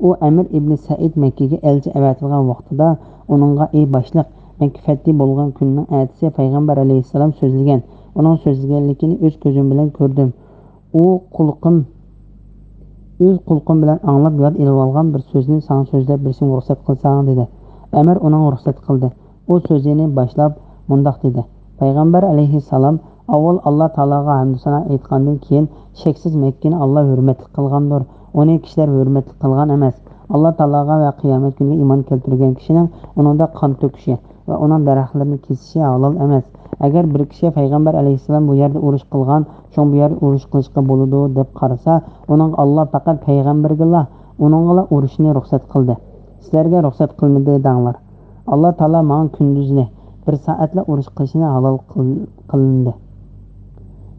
ئۇ ئەمىر ئىبنى سەئىد مەككىگە ئەلچى ئەۋەتىلگەن ۋاقتىدا ئۇنىڭغا: ئى باشلىق، مەككە پەتھى بولغان كۈننىڭ ئەتىسى پەيغەمبەر ئەلەيھىسسالام سۆزلىگەن. ئۇنىڭ سۆزلىگەنلىكىنى ئۆز كۆزۈم بىلەن كۆردۈم. ئۇ قۇلىقىم، ئۆز قۇلىقىم بىلەن ئاڭلاپ ياد ئېلىۋالغان بىر سۆزنى ساڭا سۆزلەپ بېرىشىمگە رۇخسەت قىلساڭ، دېدى. ئەمىر ئۇنىڭغا رۇخسەت قىلدى. ئۇ سۆزىنى باشلاپ مۇنداق دېدى: پەيغەمبەر ئەلەيھىسسالام ئاۋۋال ئاللا تائالاغا ھەمدۇ سانا ئېيتقاندىن كېيىن، شەكسىز مەككىنى ئاللا ھۆرمەتلىك قىلغاندۇر. ئۇنى كىشىلەر ھۆرمەتلىك قىلغان ئەمەس. ئاللا تائالاغا ۋە قىيامەت كۈنىگە ئىمان كەلتۈرگەن كىشىنىڭ ئۇنىڭدا قان تۆكۈشى ۋە ئۇنىڭ دەرەخلىرىنى كېسىشى ھالال ئەمەس. ئەگەر بىر كىشى پەيغەمبەر ئەلەيھىسسالام بۇ يەردە ئۇرۇش قىلغان، شۇڭا بۇ يەردە ئۇرۇش قىلىشقا بولىدۇ دەپ قارىسا، ئۇنىڭغا ئاللا پەقەت پەيغەمبەرگىلا، ئۇنىڭغىلا ئۇرۇشنى رۇخسەت قىلدى. سىلەرگە رۇخسەت قىلمىدى دەڭلار. ئاللا تائالا ماڭا كۈندۈزنى بىر سائەتلا ئۇرۇش قىلىشنى ھالال قىل-، قىلىندى.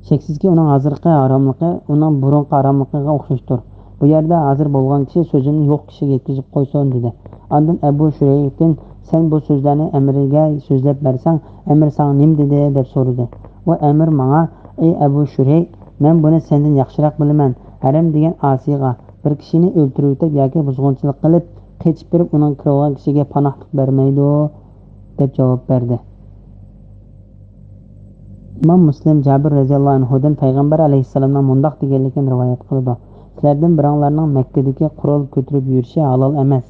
شەكسىزكى، ئۇنىڭ ھازىرقى ھاراملىقى ئۇنىڭ بۇرۇنقى ھاراملىقىغا ئوخشاشتۇر. بۇ يەردە ھازىر بولغان كىشى سۆزىنى يوق كىشىگە يەتكۈزۈپ قويسۇن، دېدى. ئاندىن ئەبۇ شۇرەيھتىن: سەن بۇ سۆزلەرنى ئەمىرگە سۆزلەپ بەرسەڭ، ئەمىر ساڭا نېمە دېدى؟ دەپ سورىدى. ۋە ئەمىر ماڭا: ئەي ئەبۇ شۇرەيھ، مەن بۇنى سەندىن ياخشىراق بىلىمەن. ھەرەم دېگەن ئاسىيغا، بىر كىشىنى ئۆلتۈرۈۋېتىپ ياكى بۇزغۇنچىلىق قىلىپ، قېچىپ بېرىپ ئۇنىڭ كىرىۋالغان كىشىگە پاناھلىق بەرمەيدۇ، دەپ جاۋاب بەردى. ئىمام مۇسلىم جابىر رەزىياللاھۇ ئەنھۇدىن پەيغەمبەر ئەلەيھىسسالامنىڭ مۇنداق دېگەنلىكىنى رىۋايەت قىلىدۇ: سىلەردىن بىرەڭلارنىڭ مەككىدىكى قورال كۆتۈرۈپ يۈرۈشى ھالال ئەمەس.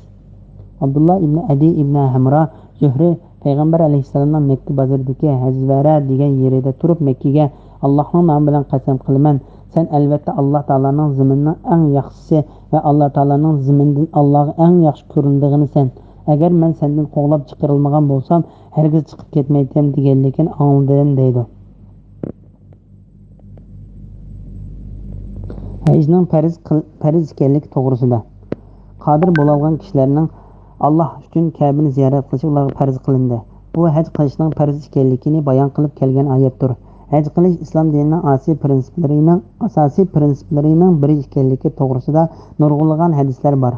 ئابدۇللا ئىبنى ئەدى ئىبنى ھەمرا زۆھرى پەيغەمبەر ئەلەيھىسسالامنىڭ مەككە بازىرىدىكى ھەزۋەرە دېگەن يېرىدە تۇرۇپ مەككىگە: ئاللاھنىڭ نامى بىلەن قەسەم قىلىمەن، سەن ئەلۋەتتە ئاللا تائالانىڭ زېمىنىنىڭ ئەڭ ياخشىسى ۋە ئاللا تائالانىڭ زېمىنىدىن ئاللاغا ئەڭ ياخشى كۆرۈنىدىغىنىسەن. ئەگەر مەن سەندىن قوغلاپ چىقىرىلمىغان بولسام، ھەرگىز چىقىپ كەتمەيتتىم دېگەنلىكىنى ئاڭلىدىم، دەيدۇ. ھەجنىڭ پەرز قىل-، پەرز ئىكەنلىكى توغرىسىدا. قادىر بولالىغان كىشىلەرنىڭ ئاللاھ ئۈچۈن كەبىنى زىيارەت قىلىشى ئۇلارغا پەرز قىلىندى. بۇ ھەج قىلىشنىڭ پەرز ئىكەنلىكىنى بايان قىلىپ كەلگەن ئايەتتۇر. ھەج قىلىش ئىسلام دىنىنىڭ ئاساسىي پرىنسىپلىرىنىڭ، ئاساسىي پرىنسىپلىرىنىڭ بىرى ئىكەنلىكى توغرىسىدا نۇرغۇنلىغان ھەدىسلەر بار.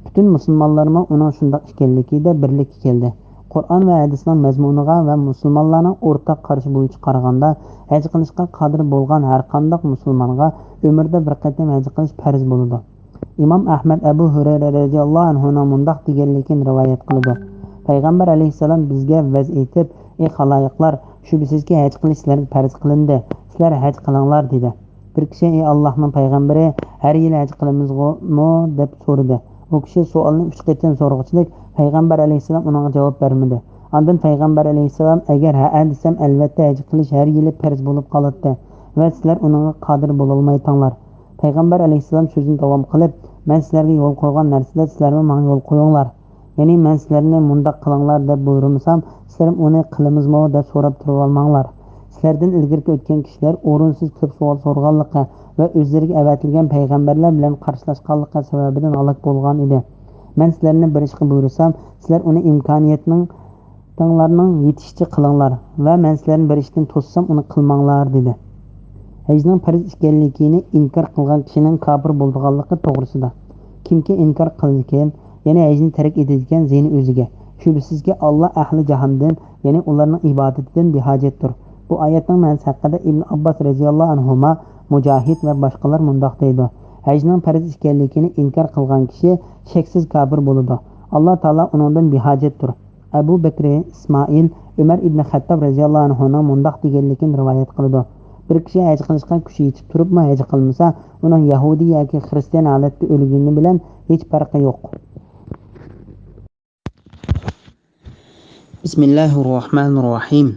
پۈتۈن مۇسۇلمانلارمۇ ئۇنىڭ شۇنداق ئىكەنلىكىدە بىرلىككە كەلدى. قۇرئان ۋە ھەدىسنىڭ مەزمۇنىغا ۋە مۇسۇلمانلارنىڭ ئورتاق قارىشى بويىچە قارىغاندا، ھەج قىلىشقا قادىر بولغان ھەرقانداق مۇسۇلمانغا ئۆمرىدە بىر قېتىم ھەج قىلىش پەرز بولىدۇ. ئىمام ئەھمەد ئەبۇ ھۇرەيرە رەزىياللاھۇ ئەنھۇنىڭ مۇنداق دېگەنلىكىنى رىۋايەت قىلىدۇ: پەيغەمبەر ئەلەيھىسسالام بىزگە ۋەز ئېيتىپ، ئى خالايىقلار، شۈبھىسىزكى، ھەج قىلىش سىلەرگە پەرز قىلىندى، سىلەر ھەج قىلىڭلار، دېدى. بىر كىشى: ئى ئاللاھنىڭ پەيغەمبىرى، ھەر يىلى ھەج قىلىمىزغۇمۇ؟ دەپ سورىدى. ئۇ كىشى سوئالنى ئۈچ قېتىم سورىغۇچىلىك، پەيغەمبەر ئەلەيھىسسالام ئۇنىڭغا جاۋاب بەرمىدى. ئاندىن پەيغەمبەر ئەلەيھىسسالام: ئەگەر ھەئە دېسەم، ئەلۋەتتە ھەج قىلىش ھەر يىلى پەرز بولۇپ قالاتتى ۋە سىلەر ئۇنىڭغا قادىر بولالمايتتىڭلار. پەيغەمبەر ئەلەيھىسسالام سۆزىنى داۋام قىلىپ، مەن سىلەرگە يول قويغان نەرسىدە سىلەرمۇ ماڭا يول قويۇڭلار. يەنى مەن سىلەرنى مۇنداق قىلىڭلار دەپ بۇيرۇمىسام، سىلەرمۇ ئۇنى قىلىمىزمۇ دەپ سوراپ تۇرۇۋالماڭلار. سىلەردىن ئىلگىرىكى ئۆتكەن كىشىلەر ئورۇنسىز كۆپ سوئال سورىغانلىقى ۋە ئۆزلىرىگە ئەۋەتىلگەن پەيغەمبەرلەر بىلەن قارشىلاشقانلىقى سەۋەبىدىن ھالاك بولغان ئىدى. مەن سىلەرنى بىر ئىشقا بۇيرۇسام، سىلەر ئۇنى ئىمكانىيەتنىڭ، ئىمكانىيىتىڭلارنىڭ يېتىشىچە قىلىڭلار ۋە مەن سىلەرنى بىر ئىشتىن توسسام، ئۇنى قىلماڭلار، دېدى. ھەجنىڭ پەرز ئىكەنلىكىنى ئىنكار قىلغان كىشىنىڭ كاپىر بولىدىغانلىقى توغرىسىدا. كىمكى ئىنكار قىلىدىكەن، يەنى ھەجنى تەرك ئېتىدىكەن، زىيىنى ئۆزىگە. شۈبھىسىزكى، ئاللا ئەھلى جاھاندىن، يەنى ئۇلارنىڭ ئىبادىتىدىن بىھاجەتتۇر. بۇ ئايەتنىڭ مەنىسى ھەققىدە ئىبن ئابباس رەزىياللاھۇ ئەنھۇما، مۇجاھىد ۋە باشقىلار مۇنداق دەيدۇ: ھەجنىڭ پەرز ئىكەنلىكىنى ئىنكار قىلغان كىشى شەكسىز كاپىر بولىدۇ. ئاللا تائالا ئۇنىڭدىن بىھاجەتتۇر. ئەبۇ بەكرى ئىسمائىل ئۆمەر ئىبنى خەتتاب رەزىياللاھۇ ئەنھۇنىڭ مۇنداق دېگەنلىكىنى رىۋايەت قىلىدۇ: بىر كىشى ھەج قىلىشقا كۈچى يېتىپ تۇرۇپمۇ ھەج قىلمىسا، ئۇنىڭ يەھۇدىي ياكى خىرىستىيان ھالەتتە ئۆلگىنى بىلەن ھېچ پەرقى يوق. بىسمىللاھىررەھمانىررەھىم.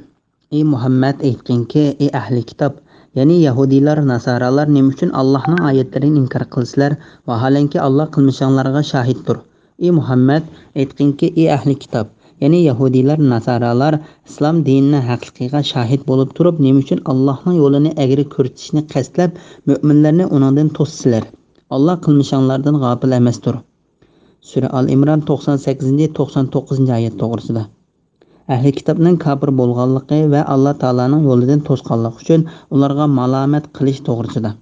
ئى مۇھەممەد، ئېيتقىنكى، ئى ئەھلى كىتاب، يەنى يەھۇدىيلار، ناسارالار نېمە ئۈچۈن ئاللاھنىڭ ئايەتلىرىنى ئىنكار قىلىسىلەر؟ ۋاھالەنكى، ئاللاھ قىلمىشىڭلارغا شاھىتتۇر. ئى مۇھەممەد، ئېيتقىنكى، ئى ئەھلى كىتاب، يەنى يەھۇدىيلار، ناسارالار ئىسلام دىنىنىڭ ھەقلىقىغا شاھىت بولۇپ تۇرۇپ، نېمە ئۈچۈن ئاللاھنىڭ يولىنى ئەگرى كۆرسىتىشنى قەستلەپ، مۆمىنلەرنى ئۇنىڭدىن توسىسىلەر؟ ئاللاھ قىلمىشىڭلاردىن غاپىل ئەمەستۇر. سۈرە ئال ئىمران، توقسان سەككىزىنچى، توقسان توققۇزىنچى ئايەت توغرىسىدا. ئەھلى كىتابنىڭ كاپىر بولغانلىقى ۋە ئاللاھ تائالانىڭ يولىدىن توسقانلىقى ئۈچۈن ئۇلارغا مالامەت قىلىش توغرىسىدا.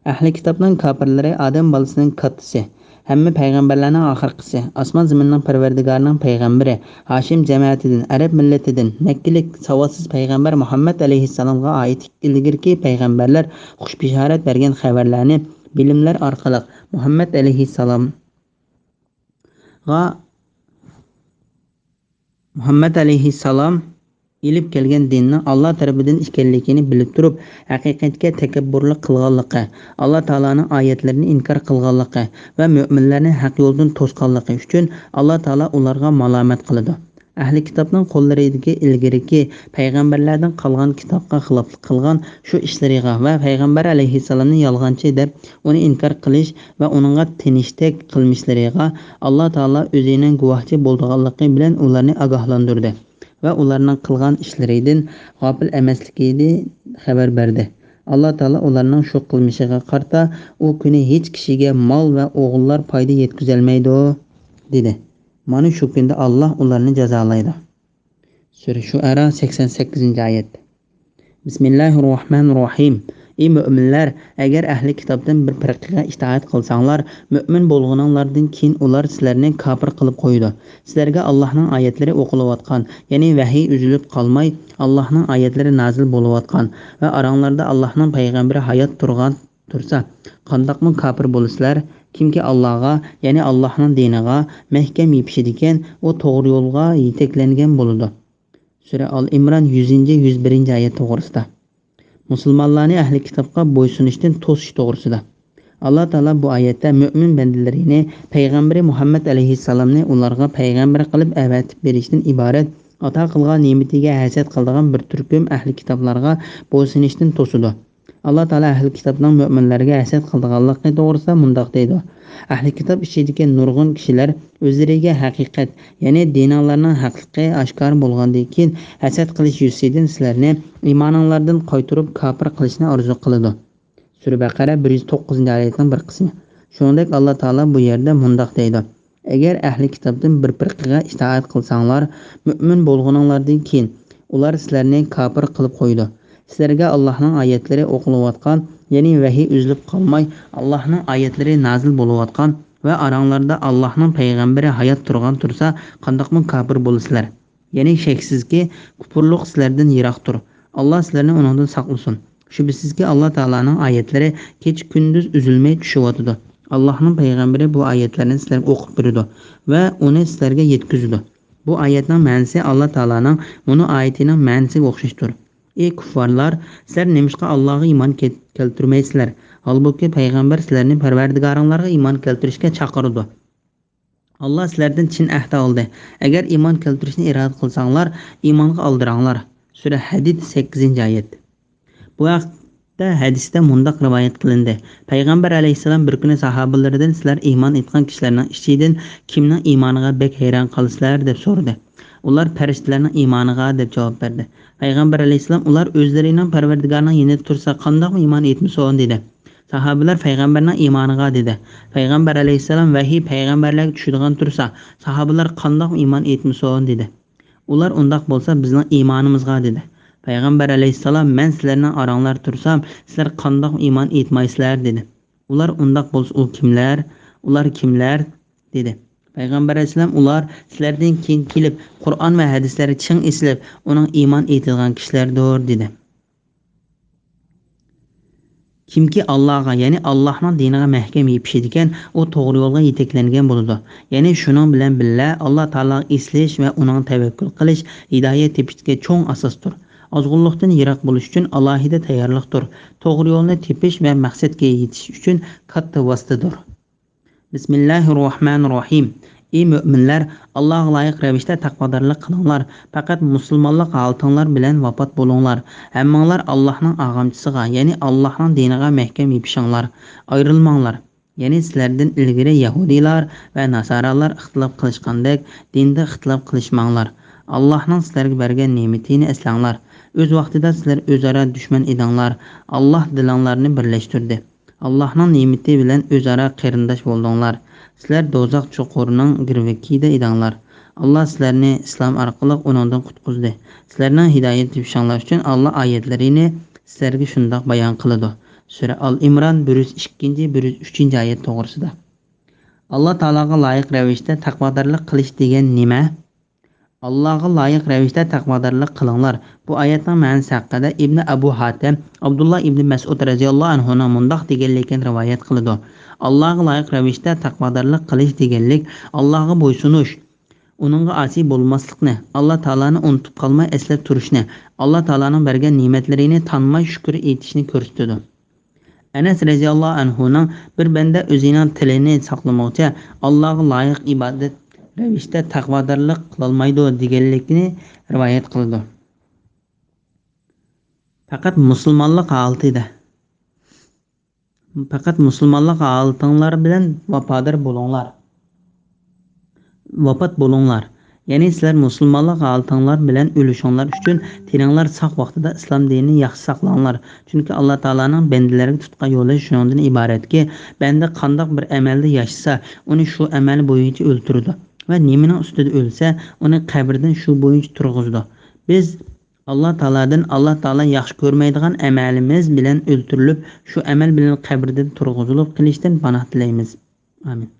ئەھلى كىتابنىڭ كاپىرلىرى ئادەم بالىسىنىڭ كاتتىسى، ھەممە پەيغەمبەرلەرنىڭ ئاخىرقىسى، ئاسمان زېمىننىڭ پەرۋەردىگارىنىڭ پەيغەمبىرى، ھاشىم جەمەتىدىن، ئەرەب مىللىتىدىن، مەككىلىك ساۋاتسىز پەيغەمبەر مۇھەممەد ئەلەيھىسسالامغا ئائىت ئىلگىرىكى پەيغەمبەرلەر خۇش بېشارەت بەرگەن خەۋەرلەرنى بىلىملەر ئارقىلىق مۇھەممەد ئەلەيھىسسالام غا مۇھەممەد ئەلەيھىسسالام ئېلىپ كەلگەن دىننىڭ ئاللاھ تەرىپىدىن ئىكەنلىكىنى بىلىپ تۇرۇپ، ھەقىقەتكە تەكەببۇرلۇق قىلغانلىقى، ئاللاھ تائالانىڭ ئايەتلىرىنى ئىنكار قىلغانلىقى ۋە مۆمىنلەرنى ھەق يولدىن توسقانلىقى ئۈچۈن ئاللاھ تائالا ئۇلارغا مالامەت قىلىدۇ. ئەھلى كىتابنىڭ قوللىرىدىكى ئىلگىرىكى پەيغەمبەرلەردىن قالغان كىتابقا خىلاپلىق قىلغان شۇ ئىشلىرىغا ۋە پەيغەمبەر ئەلەيھىسسالامنى يالغانچى دەپ، ئۇنى ئىنكار قىلىش ۋە ئۇنىڭغا تېنىشتەك قىلمىشلىرىغا ئاللاھ تائالا ئۆزىنىڭ گۇۋاھچى بولىدىغانلىقى بىلەن ئۇلارنى ئاگاھلاندۇردى ۋە ئۇلارنىڭ قىلغان ئىشلىرىدىن غاپىل ئەمەسلىكىنى خەۋەر بەردى. ئاللاھ تائالا ئۇلارنىڭ شۇ قىلمىشىغا قارىتا، ئۇ كۈنى ھېچ كىشىگە مال ۋە ئوغۇللار پايدا يەتكۈزەلمەيدۇ، دېدى. مانا شۇ كۈندە ئاللاھ ئۇلارنى جازالايدۇ. سۈرە شۇئەرا، سەكسەن سەككىزىنچى ئايەت. بىسمىللاھىررەھمانىررەھىم. ئى مۆمىنلەر، ئەگەر ئەھلى كىتابتىن بىر پىرقىگە ئىتائەت قىلساڭلار، مۆمىن بولغىنىڭلاردىن كېيىن ئۇلار سىلەرنى كاپىر قىلىپ قويىدۇ. سىلەرگە ئاللاھنىڭ ئايەتلىرى ئوقۇلۇۋاتقان، يەنى ۋەھىي ئۈزۈلۈپ قالماي، ئاللاھنىڭ ئايەتلىرى نازىل بولۇۋاتقان ۋە ئاراڭلاردا ئاللاھنىڭ پەيغەمبىرى ھايات تۇرغان تۇرسا، قانداقمۇ كاپىر بولىسىلەر؟ كىمكى ئاللاھقا، يەنى ئاللاھنىڭ دىنىغا مەھكەم يېپىشىدىكەن، ئۇ توغرا يولغا يېتەكلەنگەن بولىدۇ. سۈرە ئال ئىمران، يۈزىنچى، يۈز بىرىنچى ئايەت توغرىسىدا. مۇسۇلمانلارنى ئەھلى كىتابقا بويسۇنۇشتىن توسۇش توغرىسىدا. ئاللاھ تائالا بۇ ئايەتتە مۆمىن بەندىلىرىنى پەيغەمبىرى مۇھەممەد ئەلەيھىسسالامنى ئۇلارغا پەيغەمبەر قىلىپ ئەۋەتىپ بېرىشتىن ئىبارەت ئاتا قىلغان نېمىتىگە ھەسەت قىلىدىغان بىر تۈركۈم ئەھلى كىتابلارغا بويسۇنۇشتىن توسىدۇ. ئاللاھ تائالا ئەھلى كىتابنىڭ مۆمىنلەرگە ھەسەت قىلىدىغانلىقى توغرىسىدا مۇنداق دەيدۇ: ئەھلى كىتاب ئىچىدىكى نۇرغۇن كىشىلەر ئۆزلىرىگە ھەقىقەت، يەنى دىنىڭلارنىڭ ھەقلىقى ئاشكارا بولغاندىن كېيىن، ھەسەت قىلىش يۈزىسىدىن سىلەرنى ئىمانىڭلاردىن قايتۇرۇپ، كاپىر قىلىشنى ئارزۇ قىلىدۇ. سۈرە بەقەرە، بىر يۈز توققۇزىنچى ئايەتنىڭ بىر قىسمى. شۇنىڭدەك ئاللاھ تائالا بۇ يەردە مۇنداق دەيدۇ: ئەگەر ئەھلى كىتابتىن بىر پىرقىگە ئىتائەت قىلساڭلار، مۆمىن بولغىنىڭلاردىن كېيىن ئۇلار سىلەرنى كاپىر قىلىپ قويىدۇ. سىلەرگە ئاللاھنىڭ ئايەتلىرى ئوقۇلۇۋاتقان، يەنى ۋەھىي ئۈزۈلۈپ قالماي، ئاللاھنىڭ ئايەتلىرى نازىل بولۇۋاتقان ۋە ئاراڭلاردا ئاللاھنىڭ پەيغەمبىرى ھايات تۇرغان تۇرسا، قانداقمۇ كاپىر بولىسىلەر؟ يەنى شەكسىزكى، كۇپۇرلۇق سىلەردىن يىراقتۇر. ئاللاھ سىلەرنى ئۇنىڭدىن ساقلىسۇن. شۈبھىسىزكى، ئاللاھ تائالانىڭ ئايەتلىرى كېچە-كۈندۈز ئۈزۈلمەي چۈشۈۋاتىدۇ. ئاللاھنىڭ پەيغەمبىرى بۇ ئايەتلەرنى سىلەرگە ئوقۇپ بېرىدۇ ۋە ئۇنى سىلەرگە يەتكۈزىدۇ. بۇ ئايەتنىڭ مەنىسى ئاللاھ تائالانىڭ مۇنۇ ئايىتىنىڭ مەنىسىگە ئوخشاشتۇر. ئى كۇففارلار، سىلەر نېمىشقا ئاللاھقا ئىمان كەل-، كەلتۈرمەيسىلەر؟ ھالبۇكى، پەيغەمبەر سىلەرنى پەرۋەردىگارىڭلارغا ئىمان كەلتۈرۈشكە چاقىرىدۇ. ئاللاھ سىلەردىن چىن ئەھدى ئالدى. ئەگەر ئىمان كەلتۈرۈشنى ئىرادە قىلساڭلار، ئىمانغا ئالدىراڭلار. سۈرە ھەدىد، سەككىزىنچى ئايەت. بۇ ھەقتە ھەدىستە مۇنداق رىۋايەت قىلىندى: پەيغەمبەر ئەلەيھىسسالام بىر كۈنى ساھابىلىرىدىن، سىلەر ئىمان ئېيتقان كىشىلەرنىڭ ئىچىدىن كىمنىڭ ئىمانىغا بەك ھەيران قالىسىلەر؟ دەپ سورىدى. ئۇلار پەرىشتىلەرنىڭ ئىمانىغا دەپ جاۋاب بەردى. پەيغەمبەر ئەلەيھىسسالام، ئۇلار ئۆزلىرىنىڭ پەرۋەردىگارىنىڭ يېنىدا تۇرسا، قانداقمۇ ئىمان ئېيتمىسۇن؟ دېدى. ساھابىلەر پەيغەمبەرنىڭ ئىمانىغا دېدى. پەيغەمبەر ئەلەيھىسسالام، ۋەھىي پەيغەمبەرلەرگە چۈشىدىغان تۇرسا، ساھابىلەر قانداقمۇ ئىمان ئېيتمىسۇن؟ دېدى. ئۇلار، ئۇنداق بولسا بىزنىڭ ئىمانىمىزغا دېدى. پەيغەمبەر ئەلەيھىسسالام، مەن سىلەرنىڭ ئاراڭلاردا تۇرسام، سىلەر قانداقمۇ ئىمان ئېيتمايسىلەر؟ دېدى. ئۇلار، ئۇنداق بولسا ئۇ كىملەر؟ ئۇلار كىملەر؟ دېدى. پەيغەمبەر ئەلەيھىسسالام، ئۇلار سىلەردىن كېيىن كېلىپ، قۇرئان ۋە ھەدىسلەرگە چىڭ ئېسىلىپ، ئۇنىڭ ئىمان ئېيتىدىغان كىشىلەردۇر، دېدى. كىمكى ئاللاغا، يەنى ئاللاھنىڭ دىنىغا مەھكەم يېپىشىدىكەن، ئۇ توغرا يولغا يېتەكلەنگەن بولىدۇ. يەنى شۇنىڭ بىلەن بىللە، ئاللا تائالاغا ئېسىلىش ۋە ئۇنىڭغا تەۋەككۈل قىلىش ھىدايەت تېپىشتىكى چوڭ ئاساستۇر. ئازغۇنلۇقتىن يىراق بولۇش ئۈچۈن ئالاھىدە تەييارلىقتۇر. توغرا يولنى تېپىش ۋە مەقسەتكە يېتىش ئۈچۈن كاتتا ۋاسىتىدۇر. بىسمىللاھىررەھمانىررەھىم. ئى مۆمىنلەر، ئاللاغا لايىق رەۋىشتە تەقۋادارلىق قىلىڭلار. پەقەت مۇسۇلمانلىق ھالىتىڭلار بىلەن ۋاپات بولۇڭلار. ھەممىڭلار ئاللاھنىڭ ئاغامچىسىغا، يەنى ئاللاھنىڭ دىنىغا مەھكەم يېپىشىڭلار. ئايرىلماڭلار. يەنى سىلەردىن ئىلگىرى يەھۇدىيلار ۋە ناسارالار ئىختىلاپ قىلىشقاندەك، دىندا ئىختىلاپ قىلىشماڭلار. ئاللاھنىڭ سىلەرگە بەرگەن نېمىتىنى ئەسلەڭلار. ئۆز ۋاقتىدا سىلەر ئۆزئارا دۈشمەن ئىدىڭلار. ئاللاھ دىلىڭلارنى بىرلەشتۈردى. ئاللاھنىڭ نېمىتى بىلەن ئۆزئارا قېرىنداش بولدۇڭلار. سىلەر دوزاخ چوقۇرىنىڭ گىرۋىكىدە ئىدىڭلار. ئاللاھ سىلەرنى ئىسلام ئارقىلىق ئۇنىڭدىن قۇتقۇزدى. سىلەرنىڭ ھىدايەت تېپىشىڭلار ئۈچۈن ئاللاھ ئايەتلىرىنى سىلەرگە شۇنداق بايان قىلىدۇ. سۈرە ئال ئىمران بىر يۈز ئىككىنچى، بىر يۈز ئۈچىنچى ئايەت توغرىسىدا. ئاللاھ تائالاغا لايىق رەۋىشتە تەقۋادارلىق قىلىش دېگەن نېمە؟ ئاللاغا لايىق رەۋىشتە تەقۋادارلىق قىلىڭلار. بۇ ئايەتنىڭ مەنىسى ھەققىدە ئىبنى ئەبۇ ھاتەم ئابدۇللا ئىبنى مەسئۇد رەزىياللاھۇ ئەنھۇنىڭ مۇنداق دېگەنلىكىنى رىۋايەت قىلىدۇ: ئاللاغا لايىق رەۋىشتە تەقۋادارلىق قىلىش دېگەنلىك ئاللاغا بويسۇنۇش، ئۇنىڭغا ئاسىي بولماسلىقنى، ئاللا تائالانى ئۇنتۇپ قالماي ئەسلەپ تۇرۇشنى، ئاللا تائالانىڭ بەرگەن نېمەتلىرىنى تانماي شۈكۈر ئېيتىشنى كۆرسىتىدۇ. ئەنەس رەزىياللاھۇ ئەنھۇنىڭ بىر بەندە ئۆزىنىڭ تىلىنى ساقلىمىغۇچە ئاللاغا لايىق ئىبادەت رەۋىشتە تەقۋادارلىق قىلالمايدۇ دېگەنلىكىنى رىۋايەت قىلىدۇ. پەقەت مۇسۇلمانلىق ھالىتىدە، پەقەت مۇسۇلمانلىق ھالىتىڭلار بىلەن ۋاپادار بولۇڭلار. ۋاپات بولۇڭلار. يەنى سىلەر مۇسۇلمانلىق ھالىتىڭلار بىلەن ئۆلۈشۈڭلار ئۈچۈن تېنىڭلار ساق ۋاقتىدا ئىسلام دىنىنى ياخشى ساقلاڭلار. چۈنكى ئاللا تائالانىڭ بەندىلەرگە تۇتقان يولى شۇنىڭدىن ئىبارەتكى، بەندە قانداق بىر ئەمەلدە ياشىسا، ئۇنى شۇ ئەمەل بويىچە ئۆلتۈرىدۇ ۋە نېمىنىڭ ئۈستىدە ئۆلسە، ئۇنى قەبرىدىن شۇ بويىچە تۇرغۇزىدۇ. بىز ئاللا تائالادىن ئاللا تائالا ياخشى كۆرمەيدىغان ئەمەلىمىز بىلەن ئۆلتۈرۈلۈپ، شۇ ئەمەل بىلەن قەبرىدىن تۇرغۇزۇلۇپ قېلىشتىن پاناھ تىلەيمىز. ئامىن.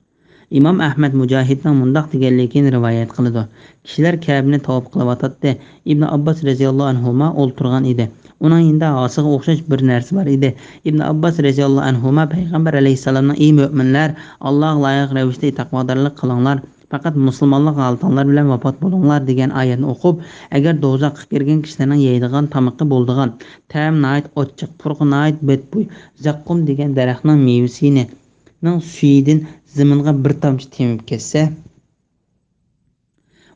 ئىمام ئەھمەد مۇجاھىدنىڭ مۇنداق دېگەنلىكىنى رىۋايەت قىلىدۇ: كىشىلەر كەبىنى تاۋاپ قىلىۋاتاتتى. ئىبن ئابباس رەزىياللاھۇ ئەنھۇما ئولتۇرغان ئىدى. ئۇنىڭ يېنىدا ھاسىغا ئوخشاش بىر نەرسە بار ئىدى. ئىبن ئابباس رەزىياللاھۇ ئەنھۇما پەيغەمبەر ئەلەيھىسسالامنىڭ: ئى مۆمىنلەر، ئاللاغا لايىق رەۋىشتە تەقۋادارلىق قىلىڭلار، پەقەت مۇسۇلمانلىق ھالىتىڭلار بىلەن ۋاپات بولۇڭلار دېگەن ئايەتنى ئوقۇپ، ئەگەر دوزاخقا كىرگەن كىشىلەرنىڭ يەيدىغان تامىقى بولىدىغان، تەمى ناھايىتى ئاچچىق، پۇرىقى ناھايىتى بەتبۇي زەققۇم دېگەن دەرەخنىڭ مېۋىسىنى، نىڭ سۈيىدىن زېمىنغا بىر تامچە تېمىپ كەتسە،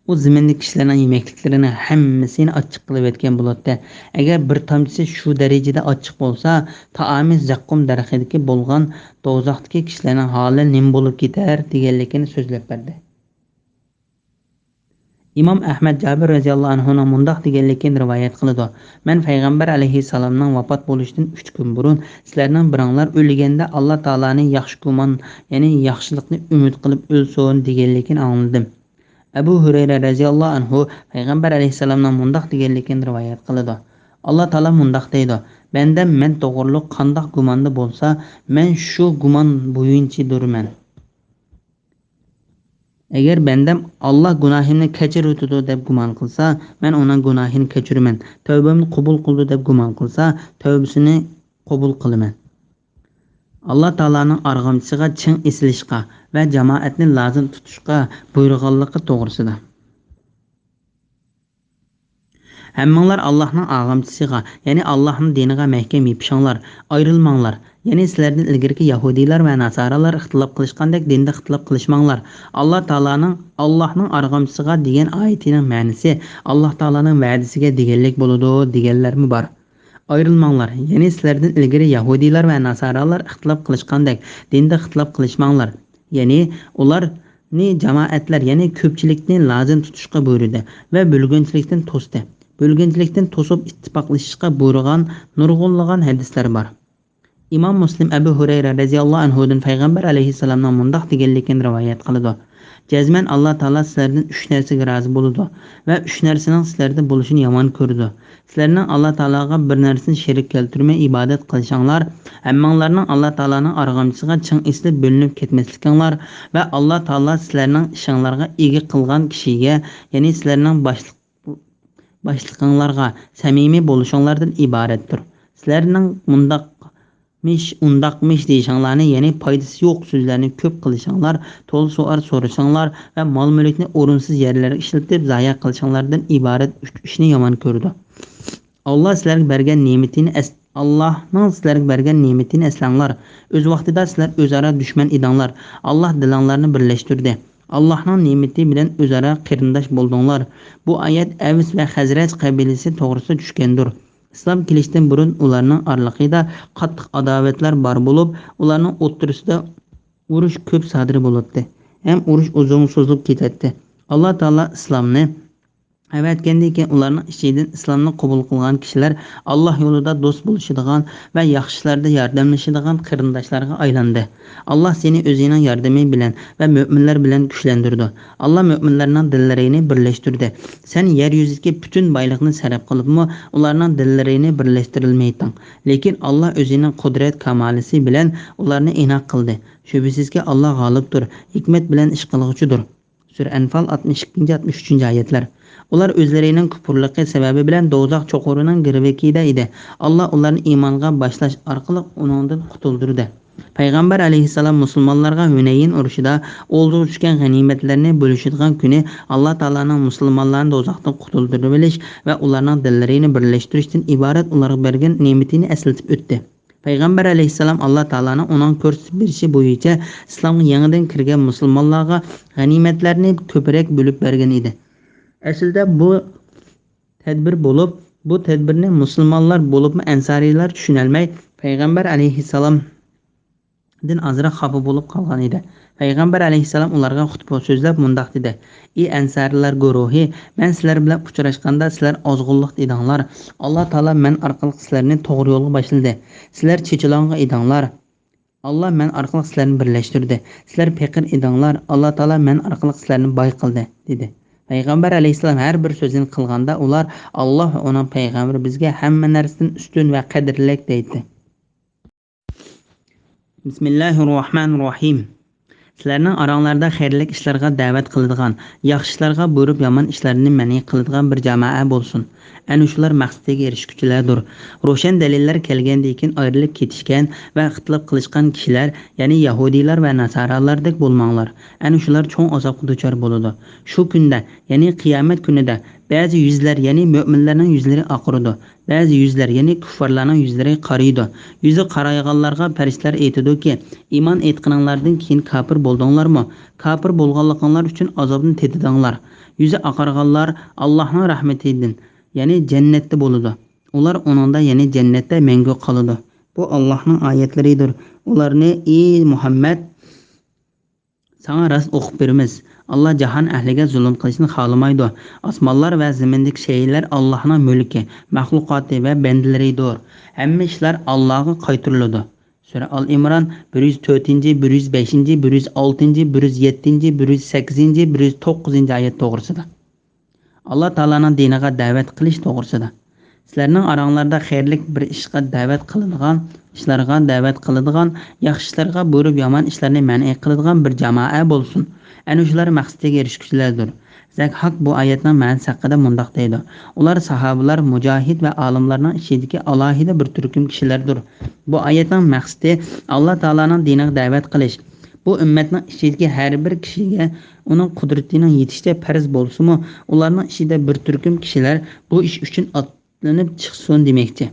ئۇ زېمىندىكى كىشىلەرنىڭ يېمەكلىكلىرىنىڭ ھەممىسىنى ئاچچىق قىلىۋەتكەن بولاتتى. ئەگەر بىر تامچىسى شۇ دەرىجىدە ئاچچىق بولسا، تائامى زەققۇم دەرىخىدىكى بولغان دوزاختىكى كىشىلەرنىڭ ھالى نېمە بولۇپ كېتەر؟ دېگەنلىكىنى سۆزلەپ بەردى. ئىمام ئەھمەد جابىر رەزىياللاھۇ ئەنھۇنىڭ مۇنداق دېگەنلىكىنى رىۋايەت قىلىدۇ: مەن پەيغەمبەر ئەلەيھىسسالامنىڭ ۋاپات بولۇشىدىن ئۈچ كۈن بۇرۇن سىلەرنىڭ بىرىڭلار ئۆلگەندە ئاللا تائالانى ياخشى گۇمان، يەنى ياخشىلىقنى ئۈمىد قىلىپ ئۆلسۇن دېگەنلىكىنى ئاڭلىدىم. ئەبۇ ھۇرەيرە رەزىياللاھۇ ئەنھۇ پەيغەمبەر ئەلەيھىسسالامنىڭ مۇنداق دېگەنلىكىنى رىۋايەت قىلىدۇ: ئاللا تائالا مۇنداق دەيدۇ: بەندەم مەن توغرۇلۇق قانداق گۇماندا بولسا، مەن شۇ گۇمان بويىچە تۇرىمەن. ئەگەر بەندەم ئاللا گۇناھىمنى كەچۈرۈۋېتىدۇ دەپ گۇمان قىلسا، مەن ئۇنىڭ گۇناھىنى كەچۈرىمەن، تەۋبەمنى قوبۇل قىلىدۇ دەپ گۇمان قىلسا، تەۋبىسىنى قوبۇل قىلىمەن. ئاللا تائالانىڭ ئارغامچىسىغا چىڭ ئېسىلىشقا ۋە جامائەتنى لازىم تۇتۇشقا بۇيرۇغانلىقى توغرىسىدا. ھەممىڭلار ئاللاھنىڭ ئاغامچىسىغا، يەنى ئاللاھنىڭ دىنىغا مەھكەم يېپىشىڭلار، ئايرىلماڭلار. يەنى سىلەردىن ئىلگىرىكى يەھۇدىيلار ۋە ناسارالار ئىختىلاپ قىلىشقاندەك دىندا ئىختىلاپ قىلىشماڭلار. ئاللا تائالانىڭ، ئاللاھنىڭ ئارغامچىسىغا دېگەن ئايىتىنىڭ مەنىسى ئاللا تائالانىڭ ۋەدىسىگە دېگەنلىك بولىدۇ، دېگەنلەرمۇ بار. ئايرىلماڭلار، يەنى سىلەردىن ئىلگىرى يەھۇدىيلار ۋە ناسارالار ئىختىلاپ قىلىشقاندەك دىندا ئىختىلاپ قىلىشماڭلار. يەنى ئۇلارنى جامائەتلەر، يەنى كۆپچىلىكنى لازىم تۇتۇشقا بۇيرۇدى ۋە بۆلگۈنچىلىكتىن توستى. بۆلگۈنچىلىكتىن توسۇپ ئىتتىپاقلىشىشقا بۇيرۇغان نۇرغۇنلىغان ھەدىسلەر بار. ئىمام مۇسلىم ئەبۇ ھۇرەيرە رەزىياللاھۇ ئەنھۇدىن پەيغەمبەر ئەلەيھىسسالامنىڭ مۇنداق دېگەنلىكىنى رىۋايەت قىلىدۇ: جەزمەن ئاللا تائالا سىلەردىن ئۈچ نەرسىگە رازى بولىدۇ ۋە ئۈچ نەرسىنىڭ سىلەردە بولۇشىنى يامان كۆرىدۇ. سىلەرنىڭ ئاللا تائالاغا بىر نەرسىنى شېرىك كەلتۈرمەي ئىبادەت قىلىشىڭلار، ھەممىڭلارنىڭ ئاللا تائالانىڭ ئارغامچىسىغا چىڭ ئېسىلىپ بۆلۈنۈپ كەتمەسلىكىڭلار ۋە ئاللا تائالا سىلەرنىڭ ئىشىڭلارغا ئىگە قىلغان كىشىگە، يەنى سىلەرنىڭ باشلىق باشلىقىڭلارغا سەمىمىي بولۇشۇڭلاردىن ئىبارەتتۇر. سىلەرنىڭ مۇنداقمىش، ئۇنداقمىش دېيىشىڭلارنى، يەنى پايدىسى يوق سۆزلەرنى كۆپ قىلىشىڭلار، تولا سوئال سورىشىڭلار ۋە مال-مۈلۈكنى ئورۇنسىز يەرلەرگە ئىشلىتىپ زايە قىلىشىڭلاردىن ئىبارەت ئۈچ ئىشنى يامان كۆرىدۇ. ئاللا سىلەرگە بەرگەن نېمىتىنى ئەس-، ئاللانىڭ سىلەرگە بەرگەن نېمىتىنى ئەسلەڭلار. ئۆز ۋاقتىدا سىلەر ئۆزئارا دۈشمەن ئىدىڭلار. ئاللا دىلىڭلارنى بىرلەشتۈردى. ئاللاھنىڭ نېمىتى بىلەن ئۆزئارا قېرىنداش بولدۇڭلار. بۇ ئايەت ئەۋس ۋە خەزرەج قەبىلىسى توغرىسىدا چۈشكەندۇر. ئىسلام كېلىشتىن بۇرۇن ئۇلارنىڭ ئارىلىقىدا قاتتىق ئاداۋەتلەر بار بولۇپ، ئۇلارنىڭ ئوتتۇرىسىدا ئۇرۇش كۆپ سادىر بولاتتى ھەم ئۇرۇش ئۇزۇن سوزۇلۇپ كېتەتتى. ئاللا تائالا ئىسلامنى ئەۋەتكەندىن كېيىن ئۇلارنىڭ ئىچىدىن ئىسلامنى قوبۇل قىلغان كىشىلەر ئاللا يولىدا دوست بولۇشىدىغان ۋە ياخشى ئىشلاردا ياردەملىشىدىغان قېرىنداشلارغا ئايلاندى. ئاللا سېنى ئۆزىنىڭ ياردىمى بىلەن ۋە مۆمىنلەر بىلەن كۈچلەندۈرىدۇ. ئاللا مۆمىنلەرنىڭ دىللىرىنى بىرلەشتۈردى. سەن يەر يۈزىدىكى پۈتۈن بايلىقنى سەرپ قىلىپمۇ ئۇلارنىڭ دىللىرىنى بىرلەشتۈرەلمەيتتىڭ. لېكىن ئاللا ئۆزىنىڭ قۇدرەت كامالىسى بىلەن ئۇلارنى ئىناق قىلدى. شۈبھىسىزكى، ئاللا غالىبتۇر، ھېكمەت بىلەن ئىش قىلغۇچىدۇر. سۈرە ئەنفال، ئاتمىش ئىككىنچى، ئاتمىش ئۈچىنچى ئايەتلەر. ئۇلار ئۆزلىرىنىڭ كۇپۇرلۇقى سەۋەبى بىلەن دوزاخ چوقۇرىنىڭ گىرۋىكىدە ئىدى. ئاللا ئۇلارنى ئىمانغا باشلاش ئارقىلىق ئۇنىڭدىن قۇتۇلدۇردى. پەيغەمبەر ئەلەيھىسسالام مۇسۇلمانلارغا ھۈنەيىن ئۇرۇشىدا ئولجىغا چۈشكەن غەنىيمەتلەرنى بۆلۈشىدىغان كۈنى ئاللا تائالانىڭ مۇسۇلمانلارنى دوزاختىن قۇتۇلدۇرۇۋېلىش ۋە ئۇلارنىڭ دىللىرىنى بىرلەشتۈرۈشتىن ئىبارەت ئۇلارغا بەرگەن نېمىتىنى ئەسلىتىپ ئۆتتى. پەيغەمبەر ئەلەيھىسسالام ئاللا تائالانىڭ ئۇنىڭ كۆرسىتىپ بېرىشى بويىچە ئىسلامغا يېڭىدىن كىرگەن مۇسۇلمانلارغا غەنىيمەتلەرنى كۆپرەك بۆلۈپ بەرگەن ئىدى. ئەسلىدە بۇ تەدبىر بولۇپ، بۇ تەدبىرنى مۇسۇلمانلار بولۇپمۇ ئەنسارىيلار چۈشىنەلمەي، پەيغەمبەر ئەلەيھىسسالامدىن ئازراق خاپا بولۇپ قالغان ئىدى. پەيغەمبەر ئەلەيھىسسالام ئۇلارغا خۇتبە سۆزلەپ مۇنداق دېدى: ئى ئەنسارىيلار گۇرۇھى، مەن سىلەر بىلەن ئۇچراشقاندا سىلەر ئازغۇنلۇقتا ئىدىڭلار. ئاللا تائالا مەن ئارقىلىق سىلەرنى توغرا يولغا باشلىدى. سىلەر چېچىلاڭغۇ ئىدىڭلار. ئاللا مەن ئارقىلىق سىلەرنى بىرلەشتۈردى. سىلەر پېقىر ئىدىڭلار، ئاللا تائالا مەن ئارقىلىق سىلەرنى باي قىلدى، دېدى. پەيغەمبەر ئەلەيھىسسالام ھەر بىر سۆزىنى قىلغاندا ئۇلار، ئاللا ۋە ئۇنىڭ پەيغەمبىرى بىزگە ھەممە نەرسىدىن ئۈستۈن ۋە قەدىرلىك، دەيتتى. بىسمىللاھىررەھمانىررەھىم. سىلەرنىڭ ئاراڭلاردا خەيرلىك ئىشلارغا دەۋەت قىلىدىغان، ياخشى ئىشلارغا بۇيرۇپ، يامان ئىشلارنى مەنئى قىلىدىغان بىر جامائە بولسۇن. ئەنە شۇلار مەقسىتىگە ئېرىشكۈچىلەردۇر. روشەن دەلىللەر كەلگەندىن كېيىن ئايرىلىپ كېتىشكەن ۋە ئىختىلاپ قىلىشقان كىشىلەر، يەنى يەھۇدىيلار ۋە ناسارالاردەك بولماڭلار. ئەنە شۇلار چوڭ ئازابقا دۇچار بولىدۇ. شۇ كۈندە، يەنى قىيامەت كۈنىدە بەزى يۈزلەر، يەنى مۆمىنلەرنىڭ يۈزلىرى ئاقىرىدۇ. بەزى يۈزلەر، يەنى كۇففارلارنىڭ يۈزلىرى قارىيىدۇ. يۈزى قارايغانلارغا پەرىشتىلەر ئېيتىدۇكى، ئىمان ئېيتقىنىڭلاردىن كېيىن كاپىر بولدۇڭلارمۇ؟ كاپىر بولغانلىقىڭلار ئۈچۈن ئازابنى تېتىدىڭلار. يۈزى ئاقارغانلار ئاللاھنىڭ رەھمىتىدىن، يەنى جەننەتتە بولىدۇ. ئۇلار ئۇنىڭدا، يەنى جەننەتتە مەڭگۈ قالىدۇ. بۇ ئاللاھنىڭ ئايەتلىرىدۇر. ئۇلارنى، ئى مۇھەممەد، ساڭا راست ئوقۇپ بېرىمىز. ئاللا جاھان ئەھلىگە زۇلۇم قىلىشنى خالىمايدۇ. ئاسمانلار ۋە زېمىندىكى شەيئىلەر ئاللاھنىڭ مۈلكى، مەخلۇقاتى ۋە بەندىلىرىدۇر. ھەممە ئىشلار ئاللاغا قايتۇرۇلىدۇ. سۈرە ئال ئىمران، بىر يۈز تۆتىنچى، بىر يۈز بەشىنچى، بىر يۈز ئالتىنچى، بىر يۈز يەتتىنچى، بىر يۈز سەككىزىنچى، بىر يۈز توققۇزىنچى ئايەت توغرىسىدا. ئاللا تائالانىڭ دىنىغا دەۋەت قىلىش توغرىسىدا. سىلەرنىڭ ئاراڭلاردا خەيرلىك بىر ئىشقا دەۋەت قىلىدىغان، ئىشلارغا دەۋەت قىلىدىغان، ياخشى ئىشلارغا بۇيرۇپ، يامان ئىشلارنى مەنئى قىلىدىغان بىر جامائە بولسۇن. ئەنە شۇلار مەقسىتىگە ئېرىشكۈچىلەردۇر. زەكھاك بۇ ئايەتنىڭ مەنىسى ھەققىدە مۇنداق دەيدۇ: ئۇلار ساھابىلار، مۇجاھىد ۋە ئالىملارنىڭ ئىچىدىكى ئالاھىدە بىر تۈركۈم كىشىلەردۇر. بۇ ئايەتنىڭ مەقسىتى ئاللا تائالانىڭ دىنىغا دەۋەت قىلىش. بۇ ئۈممەتنىڭ ئىچىدىكى ھەر بىر كىشىگە ئۇنىڭ قۇدرىتىنىڭ يېتىشىچە پەرز بولسىمۇ، ئۇلارنىڭ ئىچىدە بىر تۈركۈم كىشىلەر بۇ ئىش ئۈچۈن ئاتلىنىپ چىقسۇن دېمەكچى.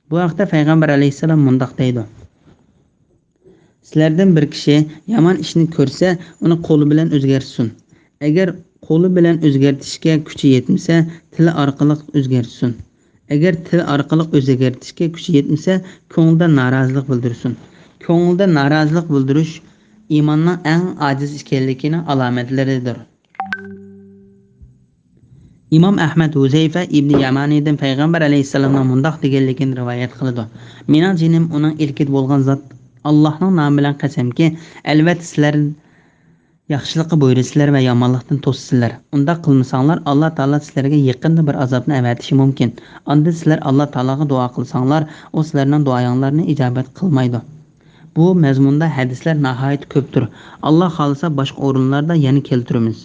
بۇ ھەقتە پەيغەمبەر ئەلەيھىسسالام مۇنداق دەيدۇ: سىلەردىن بىر كىشى يامان ئىشنى كۆرسە، ئۇنى قولى بىلەن ئۆزگەرتسۇن. ئەگەر قولى بىلەن ئۆزگەرتىشكە كۈچى يەتمىسە، تىلى ئارقىلىق ئۆزگەرتسۇن. ئەگەر تىل ئارقىلىق ئۆزگەرتىشكە كۈچى يەتمىسە، كۆڭلىدە نارازىلىق بىلدۈرسۇن. كۆڭلىدە نارازىلىق بىلدۈرۈش ئىماننىڭ ئەڭ ئاجىز ئىكەنلىكىنىڭ ئالامەتلىرىدۇر. ئىمام ئەھمەد ھۇزەيفە ئىبنى يامانىدىن پەيغەمبەر ئەلەيھىسسالامنىڭ مۇنداق دېگەنلىكىنى رىۋايەت قىلىدۇ: مېنىڭ جېنىم ئۇنىڭ ئىلكىدە بولغان زات ئاللاھنىڭ نامى بىلەن قەسەمكى، ئەلۋەتتە سىلەر ياخشىلىققا بۇيرۇسىلەر ۋە يامانلىقتىن توسىسىلەر. ئۇنداق قىلمىساڭلار، ئاللا تائالا سىلەرگە يېقىندا بىر ئازابنى ئەۋەتىشى مۇمكىن. ئاندىن سىلەر ئاللا تائالاغا دۇئا قىلساڭلار، ئۇ سىلەرنىڭ دۇئايىڭلارنى ئىجابەت قىلمايدۇ. بۇ مەزمۇندا ھەدىسلەر ناھايىتى كۆپتۇر. ئاللا خالىسا باشقا ئورۇنلاردا يەنە كەلتۈرىمىز.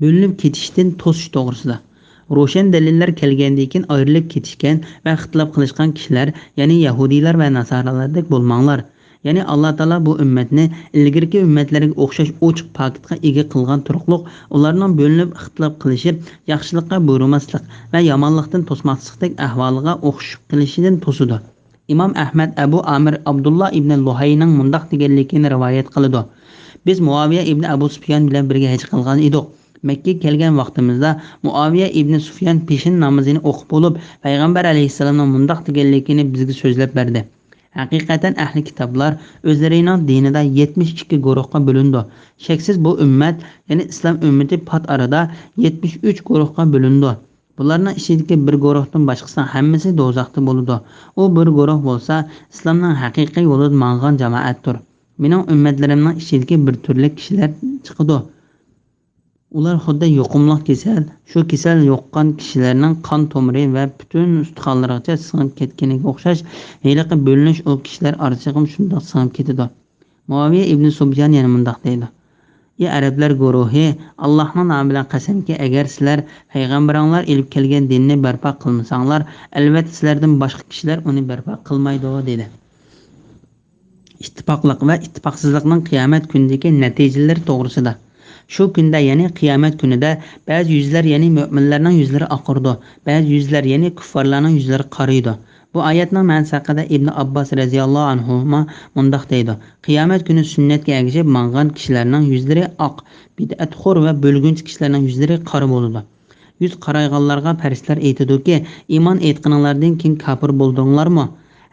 بۆلۈنۈپ كېتىشتىن توسۇش توغرىسىدا. روشەن دەلىللەر كەلگەندىن كېيىن ئايرىلىپ كېتىشكەن ۋە ئىختىلاپ قىلىشقان كىشىلەر، يەنى يەھۇدىيلار ۋە ناسارالاردەك بولماڭلار. يەنى ئاللا تائالا بۇ ئۈممەتنى ئىلگىرىكى ئۈممەتلەرگە ئوخشاش ئوچۇق پاكىتقا ئىگە قىلغان تۇرۇقلۇق، ئۇلارنىڭ بۆلۈنۈپ ئىختىلاپ قىلىشىپ، ياخشىلىققا بۇيرۇماسلىق ۋە يامانلىقتىن توسماسلىقتەك ئەھۋالىغا ئوخشىشىپ قېلىشىدىن توسىدۇ. ئىمام ئەھمەد ئەبۇ ئامىر ئابدۇللا ئىبنى لۇھەينىڭ مۇنداق دېگەنلىكىنى رىۋايەت قىلىدۇ: بىز مۇئاۋىيە ئىبنى ئەبۇ سۇفيان بىلەن بىرگە ھەج قىلغان ئىدۇق. مەككىگە كەلگەن ۋاقتىمىزدا مۇئاۋىيە ئىبنى سۇفيان پېشىن نامىزىنى ئوقۇپ بولۇپ، پەيغەمبەر ئەلەيھىسسالامنىڭ مۇنداق دېگەنلىكىنى بىزگە سۆزلەپ بەردى. ھەقىقەتەن ئەھلى كىتابلار ئۆزلىرىنىڭ دىنىدا يەتمىش ئىككى گۇرۇھقا بۆلۈنىدۇ. شەكسىز بۇ ئۈممەت، يەنى ئىسلام ئۈممىتى پات ئارىدا يەتمىش ئۈچ گۇرۇھقا بۆلۈنىدۇ. بۇلارنىڭ ئىچىدىكى بىر گۇرۇھتىن باشقىسىنىڭ ھەممىسى دوزاختا بولىدۇ. ئۇ بىر گۇرۇھ بولسا ئىسلامنىڭ ھەقىقىي يولىدا ماڭغان جامائەتتۇر. مېنىڭ ئۈممەتلىرىمنىڭ ئىچىدىكى بىر تۈرلۈك كىشىلەر چىقىدۇ. ئۇلار خۇددى يۇقۇملۇق كېسەل، شۇ كېسەل يۇققان كىشىلەرنىڭ قان تومۇرى ۋە پۈتۈن ئۇستىخانلىرىغىچە سىڭىپ كەتكىنىگە ئوخشاش، ھېلىقى بۆلۈنۈش ئۇ كىشىلەر ئارىسىغىمۇ شۇنداق سىڭىپ كېتىدۇ. مۇئاۋىيە ئىبنى سۇبيان يەنە مۇنداق دەيدۇ: ئى ئەرەبلەر گۇرۇھى، ئاللاھنىڭ نامى بىلەن قەسەمكى، ئەگەر سىلەر پەيغەمبىرىڭلار ئېلىپ كەلگەن دىننى بەرپا قىلمىساڭلار، ئەلۋەتتە سىلەردىن باشقا كىشىلەر ئۇنى بەرپا قىلمايدۇ، دېدى. ئىتتىپاقلىق ۋە ئىتتىپاقسىزلىقنىڭ قىيامەت كۈنىدىكى نەتىجىلىرى توغرىسىدا. شۇ كۈندە، يەنى قىيامەت كۈنىدە بەزى يۈزلەر، يەنى مۆمىنلەرنىڭ يۈزلىرى ئاقىرىدۇ، بەزى يۈزلەر، يەنى كۇففارلارنىڭ يۈزلىرى قارىيىدۇ. بۇ ئايەتنىڭ مەنىسى ھەققىدە ئىبنى ئابباس رەزىياللاھۇ ئەنھۇما مۇنداق دەيدۇ: قىيامەت كۈنى سۈننەتكە ئەگىشىپ ماڭغان كىشىلەرنىڭ يۈزلىرى ئاق، بىدئەتخور ۋە بۆلگۈنچى كىشىلەرنىڭ يۈزلىرى قارا بولىدۇ. يۈز قارايغانلارغا پەرىشتىلەر ئېيتىدۇكى، ئىمان ئېيتقىنىڭلاردىن كېيىن كاپىر بولدۇڭلارمۇ؟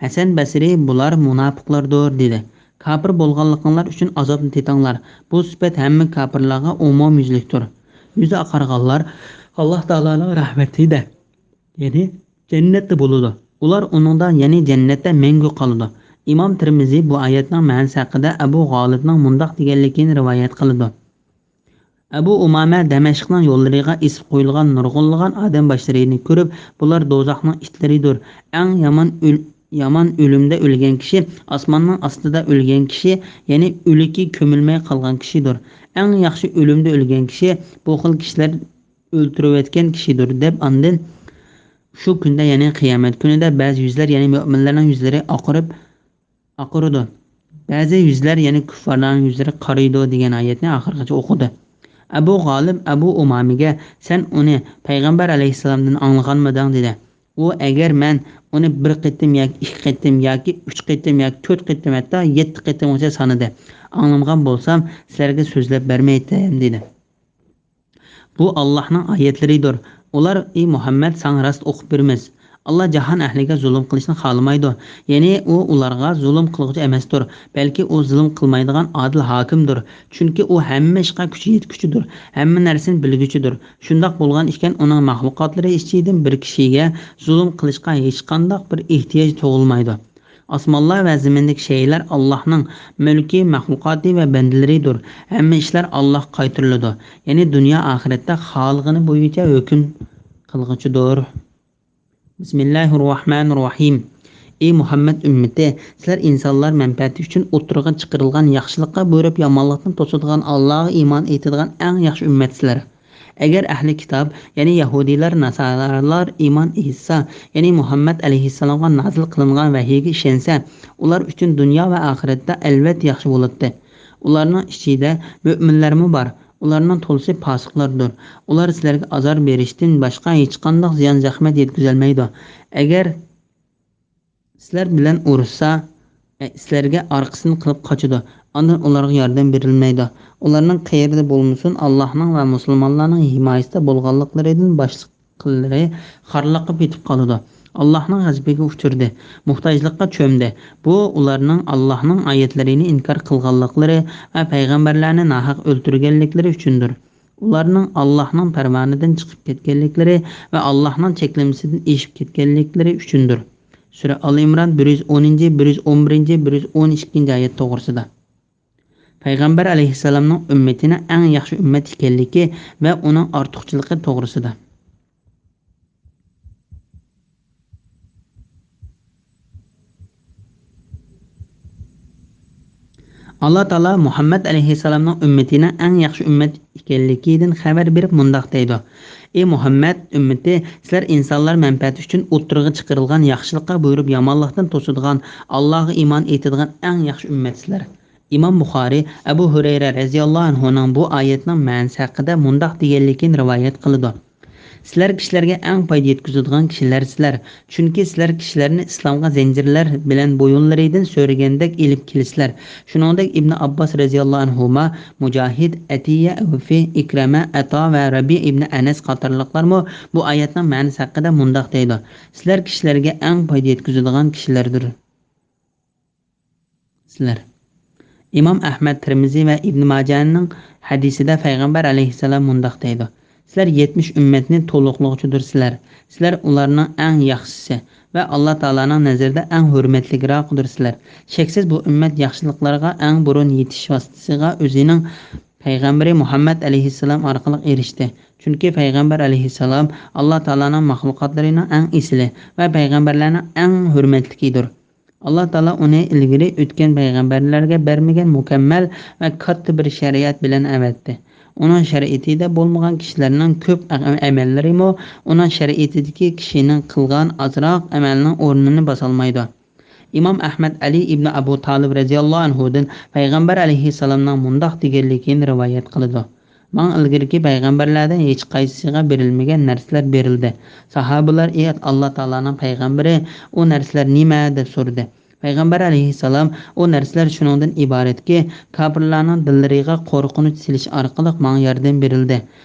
ھەسەن بەسرى، بۇلار مۇناپىقلاردۇر، دېدى. كاپىر بولغانلىقىڭلار ئۈچۈن ئازابنى تېتىڭلار. بۇ سۈپەت ھەممە كاپىرلارغا ئومۇميۈزلۈكتۇر. يۈزى ئاقارغانلار ئاللاھ تائالانىڭ رەھمىتىدە، يەنى جەننەتتە بولىدۇ. ئۇلار ئۇنىڭدا، يەنى جەننەتتە مەڭگۈ قالىدۇ. ئىمام تىرمىزى بۇ ئايەتنىڭ مەنىسى ھەققىدە ئەبۇ غالىبنىڭ مۇنداق دېگەنلىكىنى رىۋايەت قىلىدۇ: ئەبۇ ئۇمامە دەمەشقنىڭ يوللىرىغا ئېسىپ قويۇلغان نۇرغۇنلىغان ئادەم باشلىرىنى كۆرۈپ، بۇلار دوزاخنىڭ ئىتلىرىدۇر. ئەڭ يامان ئۆل-، يامان ئۆلۈمدە ئۆلگەن كىشى، ئاسماننىڭ ئاستىدا ئۆلگەن كىشى، يەنى ئۆلۈكى كۆمۈلمەي قالغان كىشىدۇر. ئەڭ ياخشى ئۆلۈمدە ئۆلگەن كىشى بۇ خىل كىشىلەر ئۆلتۈرۈۋەتكەن كىشىدۇر، دەپ ئاندىن شۇ كۈندە، يەنى قىيامەت كۈنىدە بەزى يۈزلەر، يەنى مۆمىنلەرنىڭ يۈزلىرى ئاقىرىپ، ئاقىرىدۇ. بەزى يۈزلەر، يەنى كۇففارلارنىڭ يۈزلىرى قارىيدۇ دېگەن ئايەتنى ئاخىرغىچە ئوقۇدى. ئەبۇ غالىب ئەبۇ ئۇمامىگە، سەن ئۇنى پەيغەمبەر ئەلەيھىسسالامدىن ئاڭلىغانمىدىڭ؟ دېدى. ئۇ، ئەگەر مەن ئۇنى بىر قېتىم ياكى ئىككى قېتىم ياكى ئۈچ قېتىم ياكى تۆت قېتىم، ھەتتا يەتتە قېتىمغىچە سانىدى، ئاڭلىمىغان بولسام، سىلەرگە سۆزلەپ بەرمەيتتىم، دېدى. بۇ ئاللاھنىڭ ئايەتلىرىدۇر. ئۇلار، ئى مۇھەممەد، ساڭا راست ئوقۇپ بېرىمىز. ئاللا جاھان ئەھلىگە زۇلۇم قىلىشنى خالىمايدۇ. يەنى ئۇ ئۇلارغا زۇلۇم قىلغۇچى ئەمەستۇر، بەلكى ئۇ زۇلۇم قىلمايدىغان ئادىل ھاكىمدۇر. چۈنكى ئۇ ھەممە ئىشقا كۈچى يەتكۈچىدۇر، ھەممە نەرسىنى بىلگۈچىدۇر. شۇنداق بولغان ئىكەن، ئۇنىڭ مەخلۇقاتلىرى ئىچىدىن بىر كىشىگە زۇلۇم قىلىشقا ھېچقانداق بىر ئېھتىياج تۇغۇلمايدۇ. ئاسمانلار ۋە زېمىندىكى شەيئىلەر ئاللاھنىڭ مۈلكى، مەخلۇقاتى ۋە بەندىلىرىدۇر. ھەممە ئىشلار ئاللاھقا قايتۇرۇلىدۇ. يەنى دۇنيا ئاخىرەتتە خالىغىنى بويىچە ھۆكۈم قىلغۇچىدۇر. بىسمىللاھىررەھمانىررەھىم. ئى مۇھەممەد ئۈممىتى، سىلەر ئىنسانلار مەنپەئەتى ئۈچۈن ئوتتۇرىغا چىقىرىلغان ياخشىلىققا بۇيرۇپ، يامانلىقتىن توسىدىغان، ئاللاغا ئىمان ئېيتىدىغان ئەڭ ياخشى ئۈممەتسىلەر. ئەگەر ئەھلى كىتاب، يەنى يەھۇدىيلار، ناسارالار ئىمان ئېيتسا، يەنى مۇھەممەد ئەلەيھىسسالامغا نازىل قىلىنغان ۋەھىيگە ئىشەنسە، ئۇلار ئۈچۈن دۇنيا ۋە ئاخىرەتتە ئەلۋەتتە ياخشى بولاتتى. ئۇلارنىڭ ئىچىدە مۆمىنلەرمۇ بار. ئۇلارنىڭ تولىسى پاسىقلاردۇر. ئۇلار سىلەرگە ئازار بېرىشتىن باشقا ھېچقانداق زىيان-زەخمەت يەتكۈزەلمەيدۇ. ئەگەر سىلەر بىلەن ئۇرۇشسا، ئە، سىلەرگە ئارقىسىنى قىلىپ قاچىدۇ. ئاندىن ئۇلارغا ياردەم بېرىلمەيدۇ. ئۇلارنىڭ قەيەردە بولمىسۇن، ئاللاھنىڭ ۋە مۇسۇلمانلارنىڭ ھىمايىسىدە بولغانلىقلىرىدىن باشقىلىرى خارلىققا پېتىپ قالىدۇ. ئاللاھنىڭ غەزىپىگە ئۇچرىدى، موھتاجلىققا چۆمدى. بۇ ئۇلارنىڭ ئاللاھنىڭ ئايەتلىرىنى ئىنكار قىلغانلىقلىرى ۋە پەيغەمبەرلەرنى ناھەق ئۆلتۈرگەنلىكلىرى ئۈچۈندۇر. ئۇلارنىڭ ئاللاھنىڭ پەرمانىدىن چىقىپ كەتكەنلىكلىرى ۋە ئاللاھنىڭ چەكلىمىسىدىن ئېشىپ كەتكەنلىكلىرى ئۈچۈندۇر. سۈرە ئال ئىمران بىر يۈز ئونىنچى، بىر يۈز ئون بىرىنچى، بىر يۈز ئون ئىككىنچى ئايەت توغرىسىدا. پەيغەمبەر ئەلەيھىسسالامنىڭ ئۈممىتىنىڭ ئەڭ ياخشى ئۈممەت ئىكەنلىكى ۋە ئۇنىڭ ئارتۇقچىلىقى توغرىسىدا. ئاللا تائالا مۇھەممەد ئەلەيھىسسالامنىڭ ئۈممىتىنىڭ ئەڭ ياخشى ئۈممەت ئىكەنلىكىدىن خەۋەر بېرىپ مۇنداق دەيدۇ: ئى مۇھەممەد ئۈممىتى، سىلەر ئىنسانلار مەنپەئەتى ئۈچۈن ئوتتۇرىغا چىقىرىلغان ياخشىلىققا بۇيرۇپ، يامانلىقتىن توسىدىغان، ئاللاغا ئىمان ئېيتىدىغان ئەڭ ياخشى ئۈممەتسىلەر. ئىمام بۇخارى ئەبۇ ھۇرەيرە رەزىياللاھۇ ئەنھۇنىڭ بۇ ئايەتنىڭ مەنىسى ھەققىدە مۇنداق دېگەنلىكىنى رىۋايەت قىلىدۇ: سىلەر كىشىلەرگە ئەڭ پايدا يەتكۈزىدىغان كىشىلەرسىلەر. چۈنكى سىلەر كىشىلەرنى ئىسلامغا زەنجىرلەر بىلەن بويۇنلىرىدىن سۆرىگەندەك ئېلىپ كېلىسىلەر. شۇنىڭدەك ئىبنى ئابباس رەزىياللاھۇ ئەنھۇما، مۇجاھىد، ئەتىيە، ئەۋفى، ئىكرەمە، ئەتا ۋە رەبىئە ئىبنى ئەنەس قاتارلىقلارمۇ بۇ ئايەتنىڭ مەنىسى ھەققىدە مۇنداق دەيدۇ: سىلەر كىشىلەرگە ئەڭ پايدا يەتكۈزىدىغان كىشىلەردۇر سىلەر. ئىمام ئەھمەد، تىرمىزى ۋە ئىبن ماجەنىڭ ھەدىسىدە پەيغەمبەر ئەلەيھىسسالام مۇنداق دەيدۇ: سىلەر يەتمىش ئۈممەتنى تولۇقلىغۇچىدۇرسىلەر. سىلەر ئۇلارنىڭ ئەڭ ياخشىسى ۋە ئاللا تائالانىڭ نەزىرىدە ئەڭ ھۆرمەتلىكراقىدۇرسىلەر. شەكسىز بۇ ئۈممەت ياخشىلىقلارغا ئەڭ بۇرۇن يېتىش ۋاسىتىسىغا ئۆزىنىڭ پەيغەمبىرى مۇھەممەد ئەلەيھىسسالام ئارقىلىق ئېرىشتى. چۈنكى پەيغەمبەر ئەلەيھىسسالام ئاللا تائالانىڭ مەخلۇقاتلىرىنىڭ ئەڭ ئېسىلى ۋە پەيغەمبەرلەرنىڭ ئەڭ ھۆرمەتلىكىدۇر. ئاللا تائالا ئۇنى ئىلگىرى ئۆتكەن پەيغەمبەرلەرگە بەرمىگەن مۇكەممەل ۋە كاتتا بىر شەرىئەت بىلەن ئەۋەتتى. ئۇنىڭ شەرىئىتىدە بولمىغان كىشىلەرنىڭ كۆپ ئە-، ئەمەللىرىمۇ ئۇنىڭ شەرىئىتىدىكى كىشىنىڭ قىلغان ئازراق ئەمەلنىڭ ئورنىنى باسالمايدۇ. ئىمام ئەھمەد ئەلى ئىبنى ئەبۇ تالىب رەزىياللاھۇ ئەنھۇدىن پەيغەمبەر ئەلەيھىسسالامنىڭ مۇنداق دېگەنلىكىنى رىۋايەت قىلىدۇ: ماڭا ئىلگىرىكى پەيغەمبەرلەردىن ھېچقايسىسىغا بېرىلمىگەن نەرسىلەر بېرىلدى. ساھابىلەر: «ئى ئاللا تائالانىڭ پەيغەمبىرى، ئۇ نەرسىلەر نېمە؟» دەپ سورىدى. پەيغەمبەر ئەلەيھىسسالام: «ئۇ نەرسىلەر شۇنىڭدىن ئىبارەتكى، كاپىرلارنىڭ دىللىرىغا قورقۇنچ سېلىش ئارقىلىق ماڭا ياردەم بېرىلدى.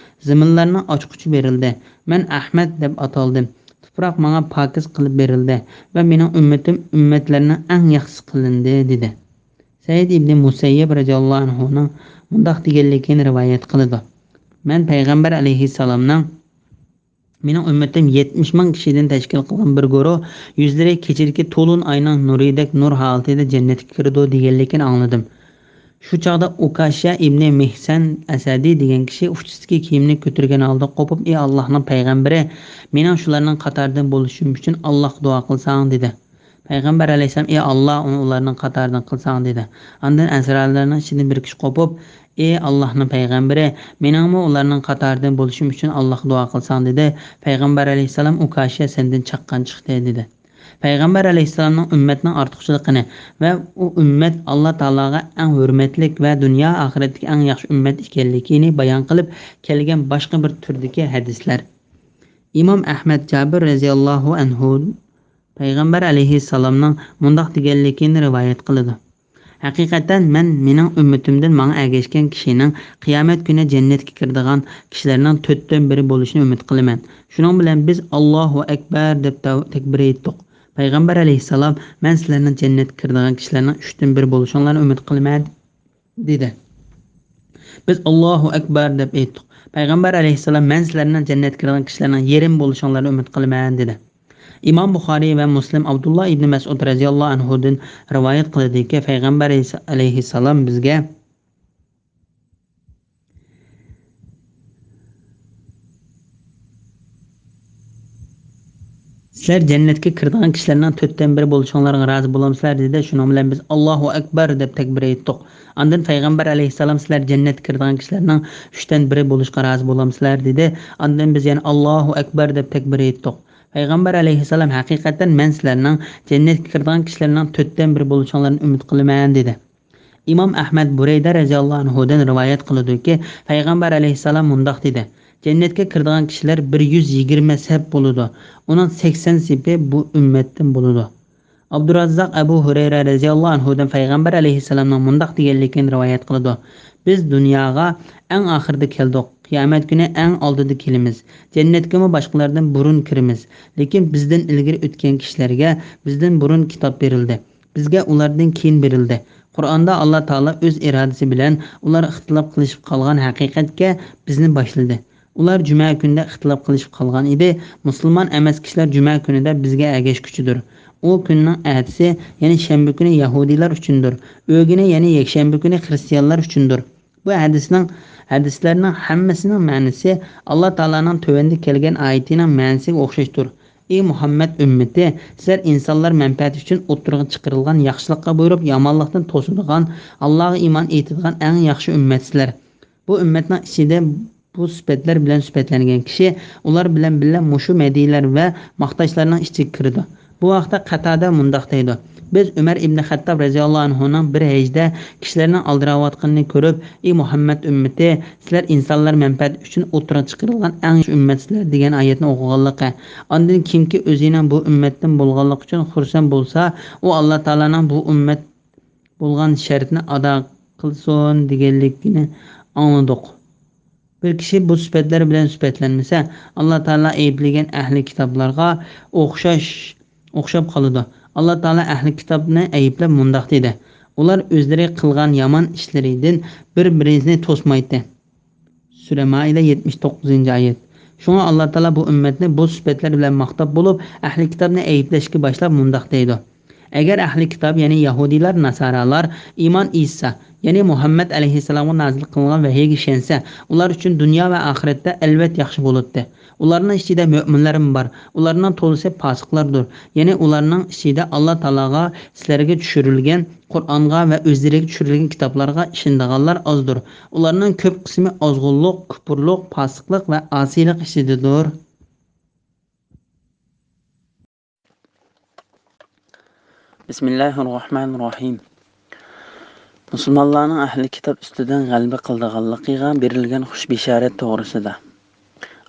زېمىنلارنىڭ ئاچقۇچى بېرىلدى. مەن ئەھمەد دەپ ئاتالدىم. تۇپراق ماڭا پاكىز قىلىپ بېرىلدى ۋە مېنىڭ ئۈممىتىم ئۈممەتلەرنىڭ ئەڭ ياخشىسى قىلىندى» دېدى. سەئىد ئىبنى مۇسەييەب رەزىياللاھۇ ئەنھۇنىڭ مۇنداق دېگەنلىكىنى رىۋايەت قىلىدۇ: مەن پەيغەمبەر ئەلەيھىسسالامنىڭ: «مېنىڭ ئۈممىتىم يەتمىش مىڭ كىشىدىن تەشكىل قىلغان بىر گۇرۇھ، يۈزلىرى كېچىدىكى تولۇن ئاينىڭ نۇرىدەك نۇر ھالىتىدە جەننەتكە كىرىدۇ» دېگەنلىكىنى ئاڭلىدىم. شۇ چاغدا ئۇكاشە ئىبنى مىھسەن ئەسەدى دېگەن كىشى ئۇچىسىدىكى كىيىمىنى كۆتۈرگەن ھالدا قوپۇپ: «ئى ئاللاھنىڭ پەيغەمبىرى، مېنىڭ شۇلارنىڭ قاتارىدىن بولۇشۇم ئۈچۈن ئاللاھقا دۇئا قىلساڭ» دېدى. پەيغەمبەر ئەلەيھىسسالام: «ئى ئاللا، ئۇنى ئۇلارنىڭ قاتارىدىن قىلساڭ» دېدى. ئاندىن ئەنسارىيلارنىڭ ئىچىدىن بىر كىشى قوپۇپ: «ئى ئاللاھنىڭ پەيغەمبىرى، مېنىڭمۇ ئۇلارنىڭ قاتارىدىن بولۇشۇم ئۈچۈن ئاللاھقا دۇئا قىلساڭ» دېدى. پەيغەمبەر ئەلەيھىسسالام: «ئۇكاشە سەندىن چاققان چىقتى» دېدى. پەيغەمبەر ئەلەيھىسسالامنىڭ ئۈممەتنىڭ ئارتۇقچىلىقىنى ۋە ئۇ ئۈممەت ئاللا تائالاغا ئەڭ ھۆرمەتلىك ۋە دۇنيا ئاخىرەتتىكى ئەڭ ياخشى ئۈممەت ئىكەنلىكىنى بايان قىلىپ كەلگەن باشقا بىر تۈردىكى ھەدىسلەر. ئىمام ئەھمەد جابىر رەزىياللاھۇ ئەنھۇ پەيغەمبەر ئەلەيھىسسالامنىڭ مۇنداق دېگەنلىكىنى رىۋايەت قىلىدۇ: «ھەقىقەتەن مەن مېنىڭ ئۈممىتىمدىن ماڭا ئەگەشكەن كىشىنىڭ قىيامەت كۈنى جەننەتكە كىرىدىغان كىشىلەرنىڭ تۆتتىن بىرى بولۇشىنى ئۈمىد قىلىمەن.» شۇنىڭ بىلەن بىز «ئاللاھۇ ئەكبەر» دەپ تەۋ-، تەكبىر ئېيتتۇق. پەيغەمبەر ئەلەيھىسسالام: «مەن سىلەرنىڭ جەننەتكە كىرىدىغان كىشىلەرنىڭ ئۈچتىن بىرى بولۇشۇڭلارنى ئۈمىد قىلىمەن» دېدى. بىز «ئاللاھۇ ئەكبەر» دەپ ئېيتتۇق. پەيغەمبەر ئەلەيھىسسالام: «مەن سىلەرنىڭ جەننەتكە كىرىدىغان كىشىلەرنىڭ يېرىم بولۇشۇڭلارنى ئۈمىد قىلىمەن» دېدى. ئىمام بۇخارىي ۋە مۇسلىم ئابدۇللا ئىبنى مەسئۇد رەزىياللاھۇ ئەنھۇدىن رىۋايەت قىلدىكى، پەيغەمبەر ئەلەيھىسسالام بىزگە: «سىلەر جەننەتكە كىرىدىغان كىشىلەرنىڭ تۆتتىن بىرى بولۇشۇڭلارغا رازى بولامسىلەر؟» دېدى. شۇنىڭ بىلەن بىز «ئاللاھۇ ئەكبەر» دەپ تەكبىر ئېيتتۇق. ئاندىن پەيغەمبەر ئەلەيھىسسالام: «سىلەر جەننەتكە كىرىدىغان كىشىلەرنىڭ ئۈچتىن بىرى بولۇشقا رازى بولامسىلەر؟» دېدى. ئاندىن بىز يەنە «ئاللاھۇ ئەكبەر» دەپ تەكبىر ئېيتتۇق. پەيغەمبەر ئەلەيھىسسالام: «ھەقىقەتەن مەن سىلەرنىڭ جەننەتكە كىرىدىغان كىشىلەرنىڭ تۆتتىن بىرى بولۇشۇڭلارنى ئۈمىد قىلىمەن» دېدى. ئىمام ئەھمەد بۇرەيدە رەزىياللاھۇ ئەنھۇدىن رىۋايەت قىلىدۇكى، پەيغەمبەر ئەلەيھىسسالام مۇنداق دېدى: «جەننەتكە كىرىدىغان كىشىلەر بىر يۈز يىگىرمە سەپ بولىدۇ. ئۇنىڭ سەكسەن سېپى بۇ ئۈممەتتىن بولىدۇ.» ئابدۇراززاق ئەبۇ ھۇرەيرە رەزىياللاھۇ ئەنھۇدىن پەيغەمبەر ئەلەيھىسسالامنىڭ مۇنداق دېگەنلىكىنى رىۋايەت قىلىدۇ: «بىز دۇنياغا ئەڭ ئاخىرىدا كەلدۇق، قىيامەت كۈنى ئەڭ ئالدىدا كېلىمىز. جەننەتكىمۇ باشقىلاردىن بۇرۇن كىرىمىز. لېكىن بىزدىن ئىلگىرى ئۆتكەن كىشىلەرگە بىزدىن بۇرۇن كىتاب بېرىلدى. بىزگە ئۇلاردىن كېيىن بېرىلدى. قۇرئاندا ئاللا تائالا ئۆز ئىرادىسى بىلەن ئۇلار ئىختىلاپ قىلىشىپ قالغان ھەقىقەتكە بىزنى باشلىدى. ئۇلار جۈمە كۈنىدە ئىختىلاپ قىلىشىپ قالغان ئىدى. مۇسۇلمان ئەمەس كىشىلەر جۈمە كۈنىدە بىزگە ئەگەشكۈچىدۇر. ئۇ كۈننىڭ ئەتىسى، يەنى شەنبە كۈنى يەھۇدىيلار ئۈچۈندۇر. ئۆگۈنى، يەنى يەكشەنبە كۈنى خرىستىيانلار ئۈچۈندۇر.» بۇ ھەدىسنىڭ، ھەدىسلەرنىڭ ھەممىسىنىڭ مەنىسى ئاللا تائالانىڭ تۆۋەندە كەلگەن ئايىتىنىڭ مەنىسىگە ئوخشاشتۇر: «ئى مۇھەممەد ئۈممىتى، سىلەر ئىنسانلار مەنپەئەتى ئۈچۈن ئوتتۇرىغا چىقىرىلغان ياخشىلىققا بۇيرۇپ، يامانلىقتىن توسىدىغان، ئاللاغا ئىمان ئېيتىدىغان ئەڭ ياخشى ئۈممەتسىلەر.» بۇ ئۈممەتنىڭ ئىچىدە بۇ سۈپەتلەر بىلەن سۈپەتلەنگەن كىشى ئۇلار بىلەن بىللە مۇشۇ مەدھىيلەر ۋە ماختاشلارنىڭ ئىچىگە كىرىدۇ. بۇ ھەقتە قەتادە مۇنداق دەيدۇ: بىز ئۆمەر ئىبنى خەتتاب رەزىياللاھۇ ئەنھۇنىڭ بىر ھەيزدە كىشىلەرنىڭ ئالدىراۋاتقىنىنى كۆرۈپ، ئى مۇھەممەد ئۈممىتى، سىلەر ئىنسانلار مەنپەئەتى ئۈچۈن ئوتتۇرىغا چىقىرىلغان ئەڭ ياخشى ئۈممەتسىلەر دېگەن ئايەتنى ئوقۇغانلىقى، ئاندىن كىمكى ئۆزىنىڭ بۇ ئۈممەتتىن بولغانلىقى ئۈچۈن خۇرسەن بولسا، ئۇ ئاللا تائالانىڭ بۇ ئۈممەت بولغان شەرتنى ئادا قىلسۇن دېگەنلىكىنى ئاڭلىدۇق. بىر كىشى بۇ سۈپەتلەر بىلەن سۈپەتلەنمىسە، ئاللا تائالا ئەيىبلىگەن ئەھلى كىتابلارغا ئوخشاش، ئوخشاپ قالىدۇ. ئاللا تائالا ئەھلى كىتابنى ئەيىبلەپ مۇنداق دېدى: ئۇلار ئۆزلىرى قىلغان يامان ئىشلىرىدىن بىر-بىرىنى توسمايتتى. سۈرە مائىدە، يەتمىش توققۇزىنچى ئايەت. شۇڭا ئاللا تائالا بۇ ئۈممەتنى بۇ سۈپەتلەر بىلەن ماختاپ بولۇپ، ئەھلى كىتابنى ئەيىبلەشكە باشلاپ مۇنداق دەيدۇ: ئەگەر ئەھلى كىتاب، يەنى يەھۇدىيلار، ناسارالار ئىمان ئېيتسا، يەنى مۇھەممەد ئەلەيھىسسالامغا نازىل قىلىنغان ۋەھىيگە ئىشەنسە، ئۇلار ئۈچۈن دۇنيا ۋە ئاخىرەتتە ئەلۋەت ياخشى بولاتتى. ئۇلارنىڭ ئىچىدە مۆمىنلەرمۇ بار. ئۇلارنىڭ تولىسى پاسىقلاردۇر. يەنى ئۇلارنىڭ ئىچىدە ئاللا تائالاغا، سىلەرگە چۈشۈرۈلگەن قۇرئانغا ۋە ئۆزلىرىگە چۈشۈرۈلگەن كىتابلارغا ئىشىنىدىغانلار ئازدۇر. ئۇلارنىڭ كۆپ قىسمى ئازغۇنلۇق، كۇپۇرلۇق، پاسىقلىق ۋە ئاسىيلىق ئىچىدىدۇر. بىسمىللاھىررەھمانىررەھىم. مۇسۇلمانلارنىڭ ئەھلى كىتاب ئۈستىدىن غەلىبە قىلىدىغانلىقىغا بېرىلگەن خۇش بېشارەت توغرىسىدا.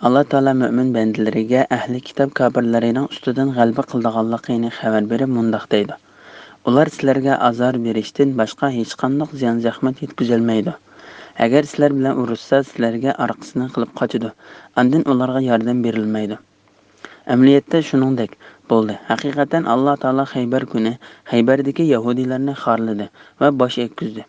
ئاللا تائالا مۆمىن بەندىلىرىگە ئەھلى كىتاب كاپىرلىرىنىڭ ئۈستىدىن غەلىبە قىلىدىغانلىقىنى خەۋەر بېرىپ مۇنداق دەيدۇ: ئۇلار سىلەرگە ئازار بېرىشتىن باشقا ھېچقانداق زىيان-زەخمەت يەتكۈزەلمەيدۇ. ئەگەر سىلەر بىلەن ئۇرۇشسا، سىلەرگە ئارقىسىنى قىلىپ قاچىدۇ. ئاندىن ئۇلارغا ياردەم بېرىلمەيدۇ. ئەمەلىيەتتە شۇنىڭدەك بولدى. ھەقىقەتەن ئاللا تائالا خەيبەر كۈنى خەيبەردىكى يەھۇدىيلارنى خارلىدى ۋە باش ئەگكۈزدى.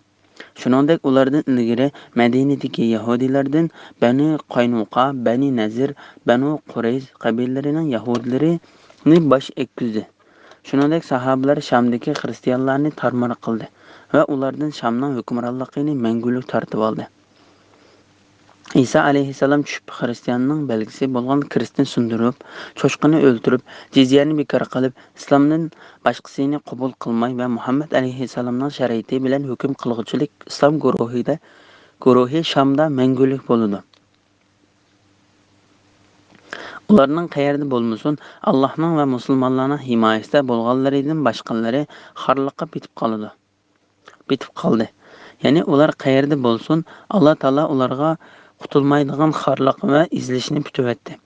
شۇنىڭدەك ئۇلاردىن ئىلگىرى مەدىنىدىكى يەھۇدىيلاردىن بەنۇ قاينۇقا، بەنى نەزىر، بەنۇ قۇرەيز قەبىلىلىرىنىڭ يەھۇدىيلىرىنى باش ئەگكۈزدى. شۇنىڭدەك ساھابىلەر شامدىكى خىرىستىيانلارنى تارمار قىلدى ۋە ئۇلاردىن شامنىڭ ھۆكۈمرانلىقىنى مەڭگۈلۈك تارتىۋالدى. ئىسا ئەلەيھىسسالام چۈشۈپ، خىرىستىياننىڭ بەلگىسى بولغان كرېستنى سۇندۇرۇپ، چوشقىنى ئۆلتۈرۈپ، جىزيەنى بىكار قىلىپ، ئىسلامدىن باشقىسىنى قوبۇل قىلماي ۋە مۇھەممەد ئەلەيھىسسالامنىڭ شەرىئىتى بىلەن ھۆكۈم قىلغۇچىلىك ئىسلام گۇرۇھىدا، گۇرۇھى شامدا مەڭگۈلۈك بولىدۇ. ئۇلارنىڭ قەيەردە بولمىسۇن، ئاللاھنىڭ ۋە مۇسۇلمانلارنىڭ ھىمايىسىدە بولغانلىرىدىن باشقىلىرى خارلىققا پېتىپ قالىدۇ. پېتىپ قالدى. يەنى ئۇلار قەيەردە بولسۇن، ئاللا تائالا ئۇلارغا قۇتۇلمايدىغان خارلىق ۋە ئېزىلىشنى پۈتۈۋەتتى.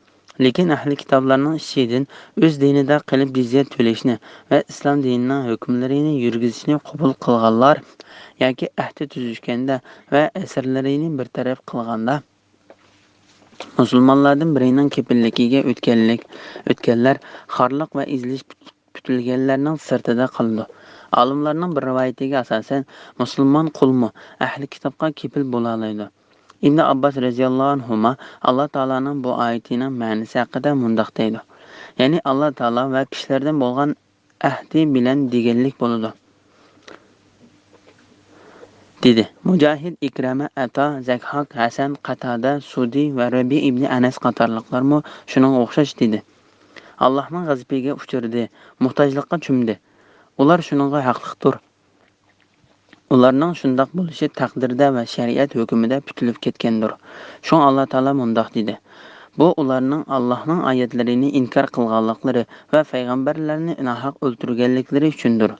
لېكىن ئەھلى كىتابلارنىڭ ئىچىدىن ئۆز دىنىدا قېلىپ جىزيە تۆلەشنى ۋە ئىسلام دىنىنىڭ ھۆكۈملىرىنى يۈرگۈزۈشنى قوبۇل قىلغانلار ياكى ئەھدى تۈزۈشكەندە ۋە ئەسىرلىرىنى بىر تەرەپ قىلغاندا، مۇسۇلمانلاردىن بىرىنىڭ كېپىللىكىگە ئۆتكەنلىك، ئۆتكەنلەر خارلىق ۋە ئېزىلىش پۈتۈلگەنلەرنىڭ سىرتىدا قالىدۇ. ئالىملارنىڭ بىر رىۋايىتىگە ئاساسەن، مۇسۇلمان قۇلمۇ ئەھلى كىتابقا كېپىل بولالايدۇ. ئىبنى ئابباس رەزىياللاھۇ ئەنھۇما ئاللا تائالانىڭ بۇ ئايىتىنىڭ مەنىسى ھەققىدە مۇنداق دەيدۇ: يەنى ئاللا تائالا ۋە كىشىلەردىن بولغان ئەھدى بىلەن دېگەنلىك بولىدۇ، دېدى. مۇجاھىد، ئىكرىمە، ئەتا، زەھھاك، ھەسەن، قاتادە، سۇدى ۋە رەبىئ ئىبنى ئەنەس قاتارلىقلارمۇ شۇنىڭغا ئوخشاش دېدى. ئاللاھنىڭ غەزىپىگە ئۇچرىدى، موھتاجلىققا چۆمدى. ئۇلار شۇنىڭغا ھەقلىقتۇر. ئۇلارنىڭ شۇنداق بولۇشى تەقدىردە ۋە شەرىئەت ھۆكمىدە پۈتۈلۈپ كەتكەندۇر. شۇڭا ئاللا تائالا مۇنداق دېدى: بۇ ئۇلارنىڭ ئاللاھنىڭ ئايەتلىرىنى ئىنكار قىلغانلىقلىرى ۋە پەيغەمبەرلەرنى ناھەق ئۆلتۈرگەنلىكلىرى ئۈچۈندۇر.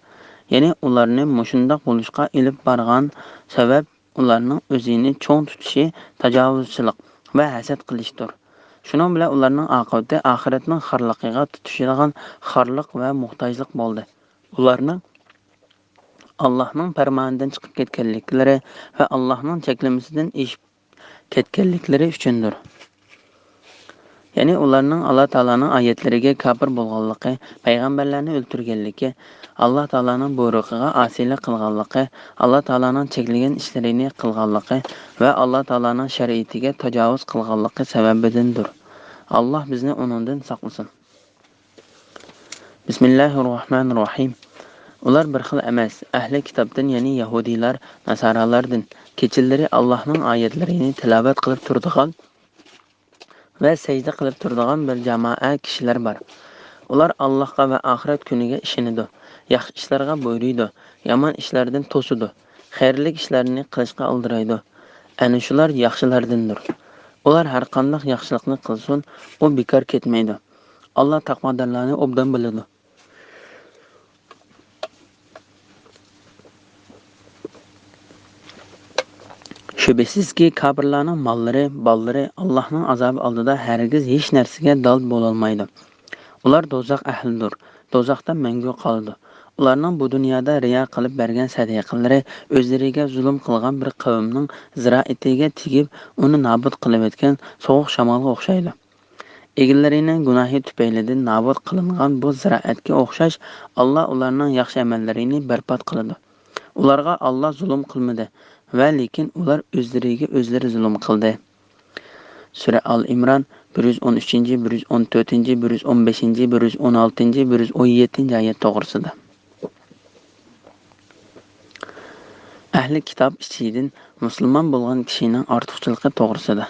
يەنى ئۇلارنى مۇشۇنداق بولۇشقا ئېلىپ بارغان سەۋەب ئۇلارنىڭ ئۆزىنى چوڭ تۇتۇشى، تاجاۋۇزچىلىق ۋە ھەسەت قىلىشتۇر. شۇنىڭ بىلەن ئۇلارنىڭ ئاقىۋىتى ئاخىرەتنىڭ خارلىقىغا تۇتىشىدىغان خارلىق ۋە موھتاجلىق بولدى. ئۇلارنىڭ ئاللاھنىڭ پەرمانىدىن چىقىپ كەتكەنلىكلىرى ۋە ئاللاھنىڭ چەكلىمىسىدىن ئېشىپ كەتكەنلىكلىرى ئۈچۈندۇر. يەنى ئۇلارنىڭ ئاللا تائالانىڭ ئايەتلىرىگە كاپىر بولغانلىقى، پەيغەمبەرلەرنى ئۆلتۈرگەنلىكى، ئاللا تائالانىڭ بۇيرۇقىغا ئاسىيلىق قىلغانلىقى، ئاللا تائالانىڭ چەكلىگەن ئىشلىرىنى قىلغانلىقى ۋە ئاللا تائالانىڭ شەرىئىتىگە تاجاۋۇز قىلغانلىقى سەۋەبىدىندۇر. ئاللا بىزنى ئۇنىڭدىن ساقلىسۇن. بىسمىللاھىررەھمانىررەھىم. ئۇلار بىر خىل ئەمەس، ئەھلى كىتابتىن، يەنى يەھۇدىيلار، ناسارالاردىن، كېچىلىرى ئاللاھنىڭ ئايەتلىرىنى تىلاۋەت قىلىپ تۇرىدىغان ۋە سەجدە قىلىپ تۇرىدىغان بىر جامائە كىشىلەر بار. ئۇلار ئاللاھقا ۋە ئاخىرەت كۈنىگە ئىشىنىدۇ، ياخشى ئىشلارغا بۇيرۇيدۇ، يامان ئىشلاردىن توسىدۇ، خەيرلىك ئىشلارنى قىلىشقا ئالدىرايدۇ. ئەنە شۇلار ياخشىلاردىندۇر. ئۇلار ھەرقانداق ياخشىلىقنى قىلسۇن، ئۇ بىكار كەتمەيدۇ. ئاللا تەقۋادارلارنى ئوبدان بىلىدۇ. شۈبھىسىزكى، كاپىرلارنىڭ ماللىرى، بالىلىرى ئاللاھنىڭ ئازابى ئالدىدا ھەرگىز ھېچ نەرسىگە دال بولالمايدۇ. ئۇلار دوزاخ ئەھلىدۇر، دوزاختا مەڭگۈ قالىدۇ. ئۇلارنىڭ بۇ دۇنيادا رىيا قىلىپ بەرگەن سەدىقىلىرى ئۆزلىرىگە زۇلۇم قىلغان بىر قەۋمنىڭ زىرائىتىگە تېگىپ، ئۇنى نابۇت قىلىۋەتكەن سوغۇق شامالغا ئوخشايدۇ. ئىگىلىرىنىڭ گۇناھى تۈپەيلىدىن نابۇت قىلىنغان بۇ زىرائەتكە ئوخشاش، ئاللا ئۇلارنىڭ ياخشى ئەمەللىرىنى بەربات قىلىدۇ. ئۇلارغا ئاللا زۇلۇم قىلمىدى ۋە لېكىن ئۇلار ئۆزلىرىگە ئۆزلىرى زۇلۇم قىلدى. سۈرە ئال ئىمران، بىر يۈز ئون ئۈچىنچى، بىر يۈز ئون تۆتىنچى، بىر يۈز ئون بەشىنچى، بىر يۈز ئون ئالتىنچى، بىر يۈز ئون يەتتىنچى ئايەت توغرىسىدا. ئەھلى كىتاب ئىچىدىن مۇسۇلمان بولغان كىشىنىڭ ئارتۇقچىلىقى توغرىسىدا.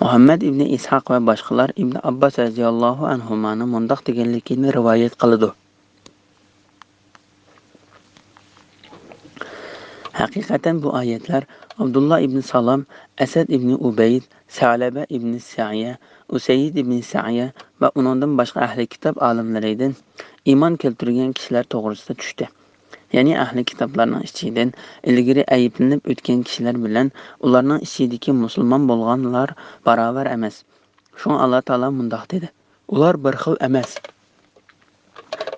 مۇھەممەد ئىبنى ئىسھاق ۋە باشقىلار ئىبنى ئابباس رەزىياللاھۇ ئەنھۇمانىڭ مۇنداق دېگەنلىكىنى رىۋايەت قىلىدۇ. ھەقىقەتەن بۇ ئايەتلەر ئابدۇللا ئىبنى سالام، ئەسەد ئىبنى ئۇبەيد، سەلەبە ئىبنى سەئيە، ئۇسەيد ئىبنى سەئيە ۋە ئۇنىڭدىن باشقا ئەھلى كىتاب ئالىملىرىدىن ئىمان كەلتۈرگەن كىشىلەر توغرىسىدا چۈشتى. يەنى ئەھلى كىتابلارنىڭ ئىچىدىن ئىلگىرى ئەيىبلىنىپ ئۆتكەن كىشىلەر بىلەن ئۇلارنىڭ ئىچىدىكى مۇسۇلمان بولغانلار باراۋەر ئەمەس. شۇڭا ئاللا تائالا مۇنداق دېدى: «ئۇلار بىر خىل ئەمەس.»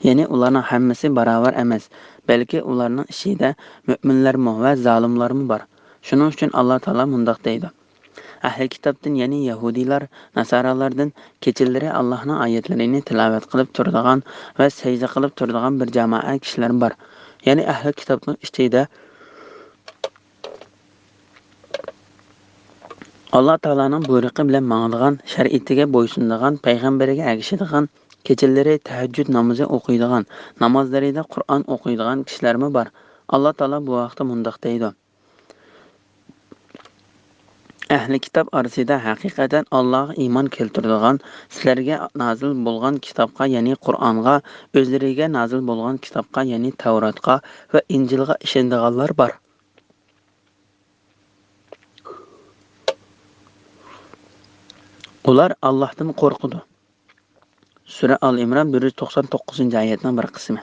يەنى ئۇلارنىڭ ھەممىسى باراۋەر ئەمەس، بەلكى ئۇلارنىڭ ئىچىدە مۆمىنلەرمۇ ۋە زالىملارمۇ بار. شۇنىڭ ئۈچۈن ئاللا تائالا مۇنداق دەيدۇ: ئەھلى كىتابتىن، يەنى يەھۇدىيلار، ناسارالاردىن كېچىلىرى ئاللاھنىڭ ئايەتلىرىنى تىلاۋەت قىلىپ تۇرىدىغان ۋە سەجدە قىلىپ تۇرىدىغان بىر جامائەت كىشىلەر بار. يەنى ئەھلى كىتابنىڭ ئىچىدە ئاللا تائالانىڭ بۇيرۇقى بىلەن ماڭىدىغان، شەرىئىتىگە بويسۇنىدىغان، پەيغەمبىرىگە ئەگىشىدىغان، كېچىلىرى تەھەججۇد نامىزى ئوقۇيدىغان، نامازلىرىدا قۇرئان ئوقۇيدىغان كىشىلەرمۇ بار. ئاللا تائالا بۇ ھەقتە مۇنداق دەيدۇ: ئەھلى كىتاب ئارىسىدا ھەقىقەتەن ئاللاغا ئىمان كەلتۈرىدىغان، سىلەرگە نازىل بولغان كىتابقا، يەنى قۇرئانغا، ئۆزلىرىگە نازىل بولغان كىتابقا، يەنى تەۋراتقا ۋە ئىنجىلغا ئىشىنىدىغانلار بار. ئۇلار ئاللاھتىن قورقىدۇ. سۈرە ئال ئىمران، بىر يۈز توقسان توققۇزىنچى ئايەتنىڭ بىر قىسمى.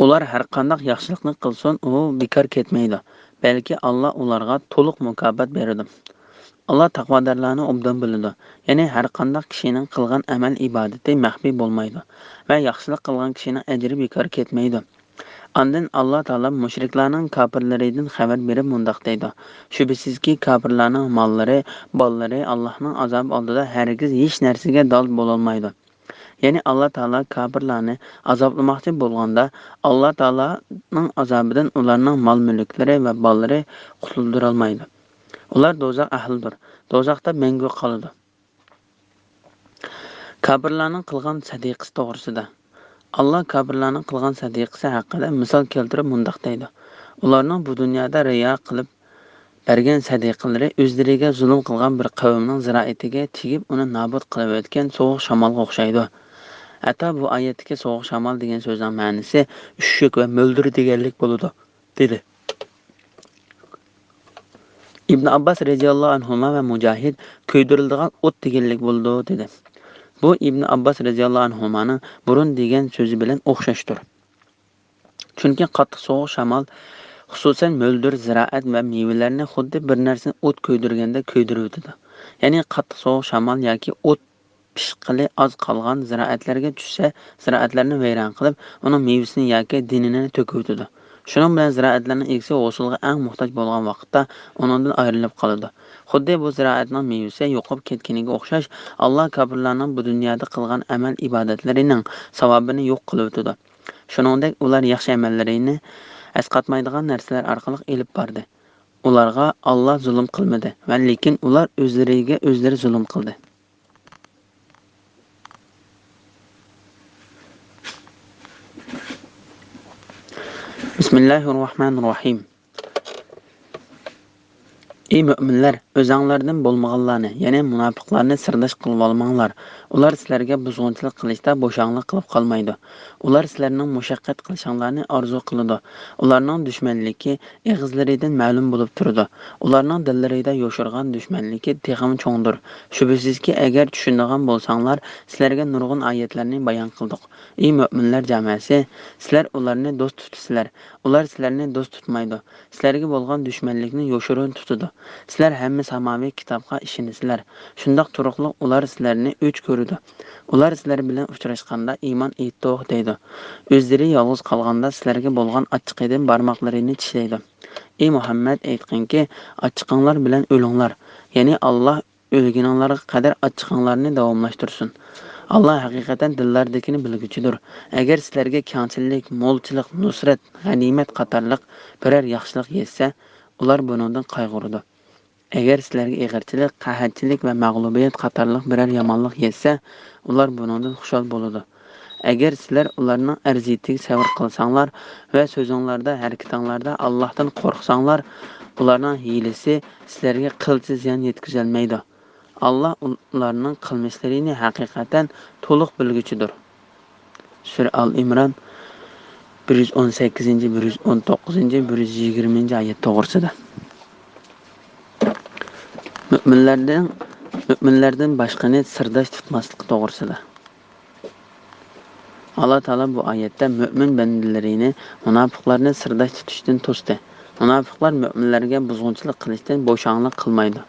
ئۇلار ھەرقانداق ياخشىلىقنى قىلسۇن، ئۇ بىكار كەتمەيدۇ، بەلكى ئاللا ئۇلارغا تولۇق مۇكاپات بېرىدۇ. ئاللا تەقۋادارلارنى ئوبدان بىلىدۇ، يەنى ھەرقانداق كىشىنىڭ قىلغان ئەمەل ئىبادىتى مەخپىي بولمايدۇ ۋە ياخشىلىق قىلغان كىشىنىڭ ئەجرى بىكار كەتمەيدۇ. ئاندىن ئاللا تائالا مۇشرىكلارنىڭ كاپىرلىرىدىن خەۋەر بېرىپ مۇنداق دەيدۇ: شۈبھىسىزكى، كاپىرلارنىڭ ماللىرى، بالىلىرى ئاللاھنىڭ ئازابى ئالدىدا ھەرگىز ھېچ نەرسىگە دال بولالمايدۇ. يەنى ئاللا تائالا كاپىرلارنى ئازابلىماقچى بولغاندا، ئاللا تائالانىڭ ئازابىدىن ئۇلارنىڭ مال-مۈلۈكلىرى ۋە بالىلىرى قۇتۇلدۇرالمايدۇ. ئۇلار دوزاخ ئەھلىدۇر، دوزاختا مەڭگۈ قالىدۇ. كاپىرلارنىڭ قىلغان سەدىقىسى توغرىسىدا. ئاللا كاپىرلارنىڭ قىلغان سەدىقىسى ھەققىدە مىسال كەلتۈرۈپ مۇنداق دەيدۇ: ئۇلارنىڭ بۇ دۇنيادا رىيا قىلىپ بەرگەن سەدىقىلىرى ئۆزلىرىگە زۇلۇم قىلغان بىر قەۋمنىڭ زىرائىتىگە تېگىپ، ئۇنى نابۇت قىلىۋەتكەن سوغۇق شامالغا ئوخشايدۇ. ھەتتا بۇ ئايەتتىكى سوغۇق شامال دېگەن سۆزنىڭ مەنىسى ئۈششۈك ۋە مۆلدۈر دېگەنلىك بولىدۇ، دېدى. ئىبن ئابباس رەزىياللاھۇ ئەنھۇما ۋە مۇجاھىد «كۆيدۈرۈلىدىغان ئوت دېگەنلىك بولىدۇ» دېدى. بۇ ئىبن ئابباس رەزىياللاھۇ ئەنھۇمانىڭ بۇرۇن دېگەن سۆزى بىلەن ئوخشاشتۇر. چۈنكى قاتتىق سوغۇق شامال، خۇسۇسەن، مۆلدۈر، زىرائەت ۋە مېۋىلەرنى خۇددى بىر نەرسىنى ئوت كۆيدۈرگەندەك كۆيدۈرۈۋېتىدۇ. يەنى قاتتىق سوغۇق شامال ياكى ئوت پىشقىلى ئاز قالغان زىرائەتلەرگە چۈشسە، زىرائەتلەرنى ۋەيران قىلىپ، ئۇنىڭ مېۋىسىنى ياكى دېنىنى تۆكۈۋېتىدۇ. شۇنىڭ بىلەن زىرائەتلەرنىڭ ئىگىسى ھوسۇلغا ئەڭ موھتاج بولغان ۋاقىتتا ئۇنىڭدىن ئايرىلىپ قالىدۇ. خۇددى بۇ زىرائەتنىڭ مېۋىسى يوقاپ كەتكىنىگە ئوخشاش، ئاللا كاپىرلارنىڭ بۇ دۇنيادا قىلغان ئەمەل-ئىبادەتلىرىنىڭ ساۋابىنى يوق قىلىۋېتىدۇ. شۇنىڭدەك ئۇلار ياخشى ئەمەللىرىنى ئەسقاتمايدىغان نەرسىلەر ئارقىلىق ئېلىپ باردى. ئۇلارغا ئاللا زۇلۇم قىلمىدى ۋە لېكىن ئۇلار ئۆزلىرىگە ئۆزلىرى زۇلۇم قىلدى. بسم الله الرحمن الرحيم. ئى مۆمىنلەر، ئۆزەڭلاردىن بولمىغانلارنى، يەنى مۇناپىقلارنى سىرداش قىلىۋالماڭلار. ئۇلار سىلەرگە بۇزغۇنچىلىق قىلىشتا بوشاڭلىق قىلىپ قالمايدۇ. ئۇلار سىلەرنىڭ مۇشەققەت قىلىشىڭلارنى ئارزۇ قىلىدۇ. ئۇلارنىڭ دۈشمەنلىكى ئېغىزلىرىدىن مەلۇم بولۇپ تۇرىدۇ. ئۇلارنىڭ دىللىرىدا يوشۇرغان دۈشمەنلىكى تېخىمۇ چوڭدۇر. شۈبھىسىزكى، ئەگەر چۈشىنىدىغان بولساڭلار، سىلەرگە نۇرغۇن ئايەتلەرنى بايان قىلدۇق. ئى مۆمىنلەر جامائەسى، سىلەر ئۇلارنى دوست تۇتىسىلەر. ئۇلار سىلەرنى دوست تۇتمايدۇ. سىلەرگە بولغان دۈشمەنلىكنى يوشۇرۇن تۇتىدۇ. سىلەر ھەممە ساماۋى كىتابقا ئىشىنىسىلەر. شۇنداق تۇرۇقلۇق ئۇلار سىلەرنى ئۆچ كۆرىدۇ. ئۇلار سىلەر بىلەن ئۇچراشقاندا ئىمان ئېيتتۇق دەيدۇ. ئۆزلىرى يالغۇز قالغاندا سىلەرگە بولغان ئاچچىقىدىن بارماقلىرىنى چىشلەيدۇ. ئى مۇھەممەد، ئېيتقىنكى، ئاچچىقىڭلار بىلەن ئۆلۈڭلار. يەنى ئاللاھ ئۆلگىنىڭلارغا قەدەر ئاچچىقىڭلارنى داۋاملاشتۇرسۇن. ئاللاھ ھەقىقەتەن دىللاردىكىنى بىلگۈچىدۇر. ئەگەر سىلەرگە كەڭچىلىك، مولچىلىق، نۇسرەت، غەنىيمەت قاتارلىق بىرەر ياخشىلىق يەتسە، ئۇلار بۇنىڭدىن قايغۇرىدۇ. ئەگەر سىلەرگە ئېغىرچىلىق، قەھەتچىلىك ۋە مەغلۇبىيەت قاتارلىق بىرەر يامانلىق يەتسە، ئۇلار بۇنىڭدىن خۇشال بولىدۇ. ئەگەر سىلەر ئۇلارنىڭ ئەرزىيىتىگە سەۋر قىلساڭلار ۋە سۆزۈڭلاردا، ھەرىكىتىڭلاردا ئاللاھتىن قورقساڭلار، ئۇلارنىڭ ھىيلىسى سىلەرگە قىلچە زىيان يەتكۈزەلمەيدۇ. ئاللاھ ئۇلارنىڭ قىلمىشلىرىنى ھەقىقەتەن تولۇق بىلگۈچىدۇر. سۈرە ئال ئىمران، بىر يۈز ئون سەككىزىنچى، بىر يۈز ئون توققۇزىنچى، بىر يۈز يىگىرمىنچى ئايەت توغرىسىدا. مۆمىنلەردىن، مۆمىنلەردىن باشقىنى سىرداش تۇتماسلىق توغرىسىدا. ئاللاھ تائالا بۇ ئايەتتە مۆمىن بەندىلىرىنى مۇناپىقلارنى سىرداش تۇتۇشتىن توستى. مۇناپىقلار مۆمىنلەرگە بۇزغۇنچىلىق قىلىشتىن بوشاڭلىق قىلمايدۇ.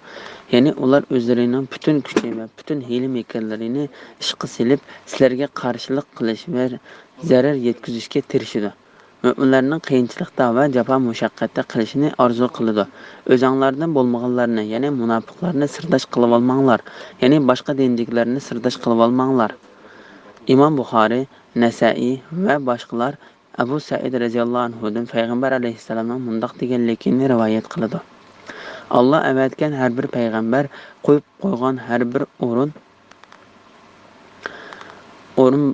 يەنى ئۇلار ئۆزلىرىنىڭ پۈتۈن كۈچى ۋە پۈتۈن ھىيلە-مىكىرلىرىنى ئىشقا سېلىپ، سىلەرگە قارشىلىق قىلىش ۋە زەرەر يەتكۈزۈشكە تىرىشىدۇ. مۆمىنلەرنىڭ قىيىنچىلىقتا ۋە جاپا-مۇشەققەتتە قېلىشىنى ئارزۇ قىلىدۇ. ئۆزەڭلاردىن بولمىغانلارنى، يەنى مۇناپىقلارنى سىرداش قىلىۋالماڭلار، يەنى باشقا دىندىكىلەرنى سىرداش قىلىۋالماڭلار. ئىمام بۇخارىي، نەسەئىي ۋە باشقىلار ئەبۇ سەئىد رەزىياللاھۇ ئەنھۇدىن پەيغەمبەر ئەلەيھىسسالامنىڭ مۇنداق دېگەنلىكىنى رىۋايەت قىلىدۇ: ئاللا ئەۋەتكەن ھەر بىر پەيغەمبەر قويۇپ قويغان ھەر بىر ئورۇن، ئورۇن،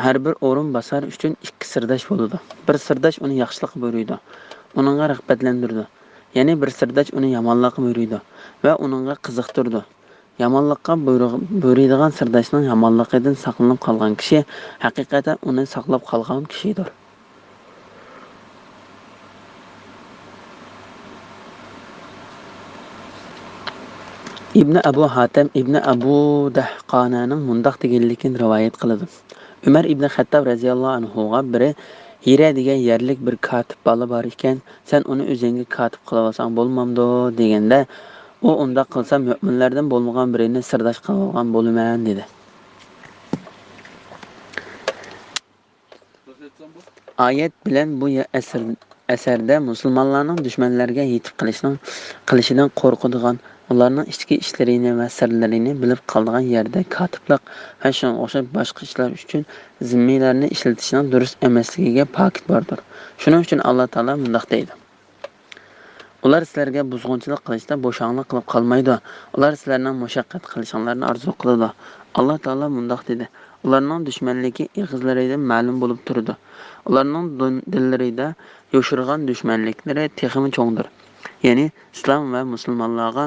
ھەر بىر ئورۇن باسار ئۈچۈن ئىككى سىرداش بولىدۇ. بىر سىرداش ئۇنى ياخشىلىققا بۇيرۇيدۇ، ئۇنىڭغا رىغبەتلەندۈرىدۇ. يەنە بىر سىرداش ئۇنى يامانلىققا بۇيرۇيدۇ ۋە ئۇنىڭغا قىزىقتۇرىدۇ. يامانلىققا بۇيرۇغ-، بۇيرۇيدىغان سىرداشنىڭ يامانلىقىدىن ساقلىنىپ قالغان كىشى ھەقىقەتەن ئۇنى ساقلاپ قالغان كىشىدۇر. ئىبنى ئەبۇ ھاتەم ئىبنى ئەبۇ دەھقانەنىڭ مۇنداق دېگەنلىكىنى رىۋايەت قىلىدۇ: ئۆمەر ئىبنى خەتتاب رەزىياللاھۇ ئەنھۇغا بىرى، ھىرە دېگەن يەرلىك بىر كاتىپ بالا بار ئىكەن، سەن ئۇنى ئۆزۈڭگە كاتىپ قىلىۋالساڭ بولمامدۇ؟ دېگەندە، ئۇ، ئۇنداق قىلسام مۆمىنلەردىن بولمىغان بىرىنى سىرداش قىلىۋالغان بولىمەن، دېدى. ئايەت بىلەن بۇ يە-، ئەسىر-، ئەسەردە مۇسۇلمانلارنىڭ دۈشمەنلەرگە يېتىپ قېلىشنىڭ، قېلىشىدىن قورقىدىغان، ئۇلارنىڭ ئىچكى ئىشلىرىنى ۋە سىرلىرىنى بىلىپ قالىدىغان يەردە كاتىپلىق ۋە شۇنىڭغا ئوخشاش باشقا ئىشلار ئۈچۈن زىممىيلارنى ئىشلىتىشنىڭ دۇرۇس ئەمەسلىكىگە پاكىت باردۇر. شۇنىڭ ئۈچۈن ئاللا تائالا مۇنداق دەيدۇ: ئۇلار سىلەرگە بۇزغۇنچىلىق قىلىشتا بوشاڭلىق قىلىپ قالمايدۇ. ئۇلار سىلەرنىڭ مۇشەققەت قىلىشىڭلارنى ئارزۇ قىلىدۇ. ئاللا تائالا مۇنداق دېدى: ئۇلارنىڭ دۈشمەنلىكى ئېغىزلىرىدىن مەلۇم بولۇپ تۇرىدۇ. ئۇلارنىڭ دىن-، دىللىرىدا يوشۇرغان دۈشمەنلىكلىرى تېخىمۇ چوڭدۇر. يەنى ئىسلام ۋە مۇسۇلمانلارغا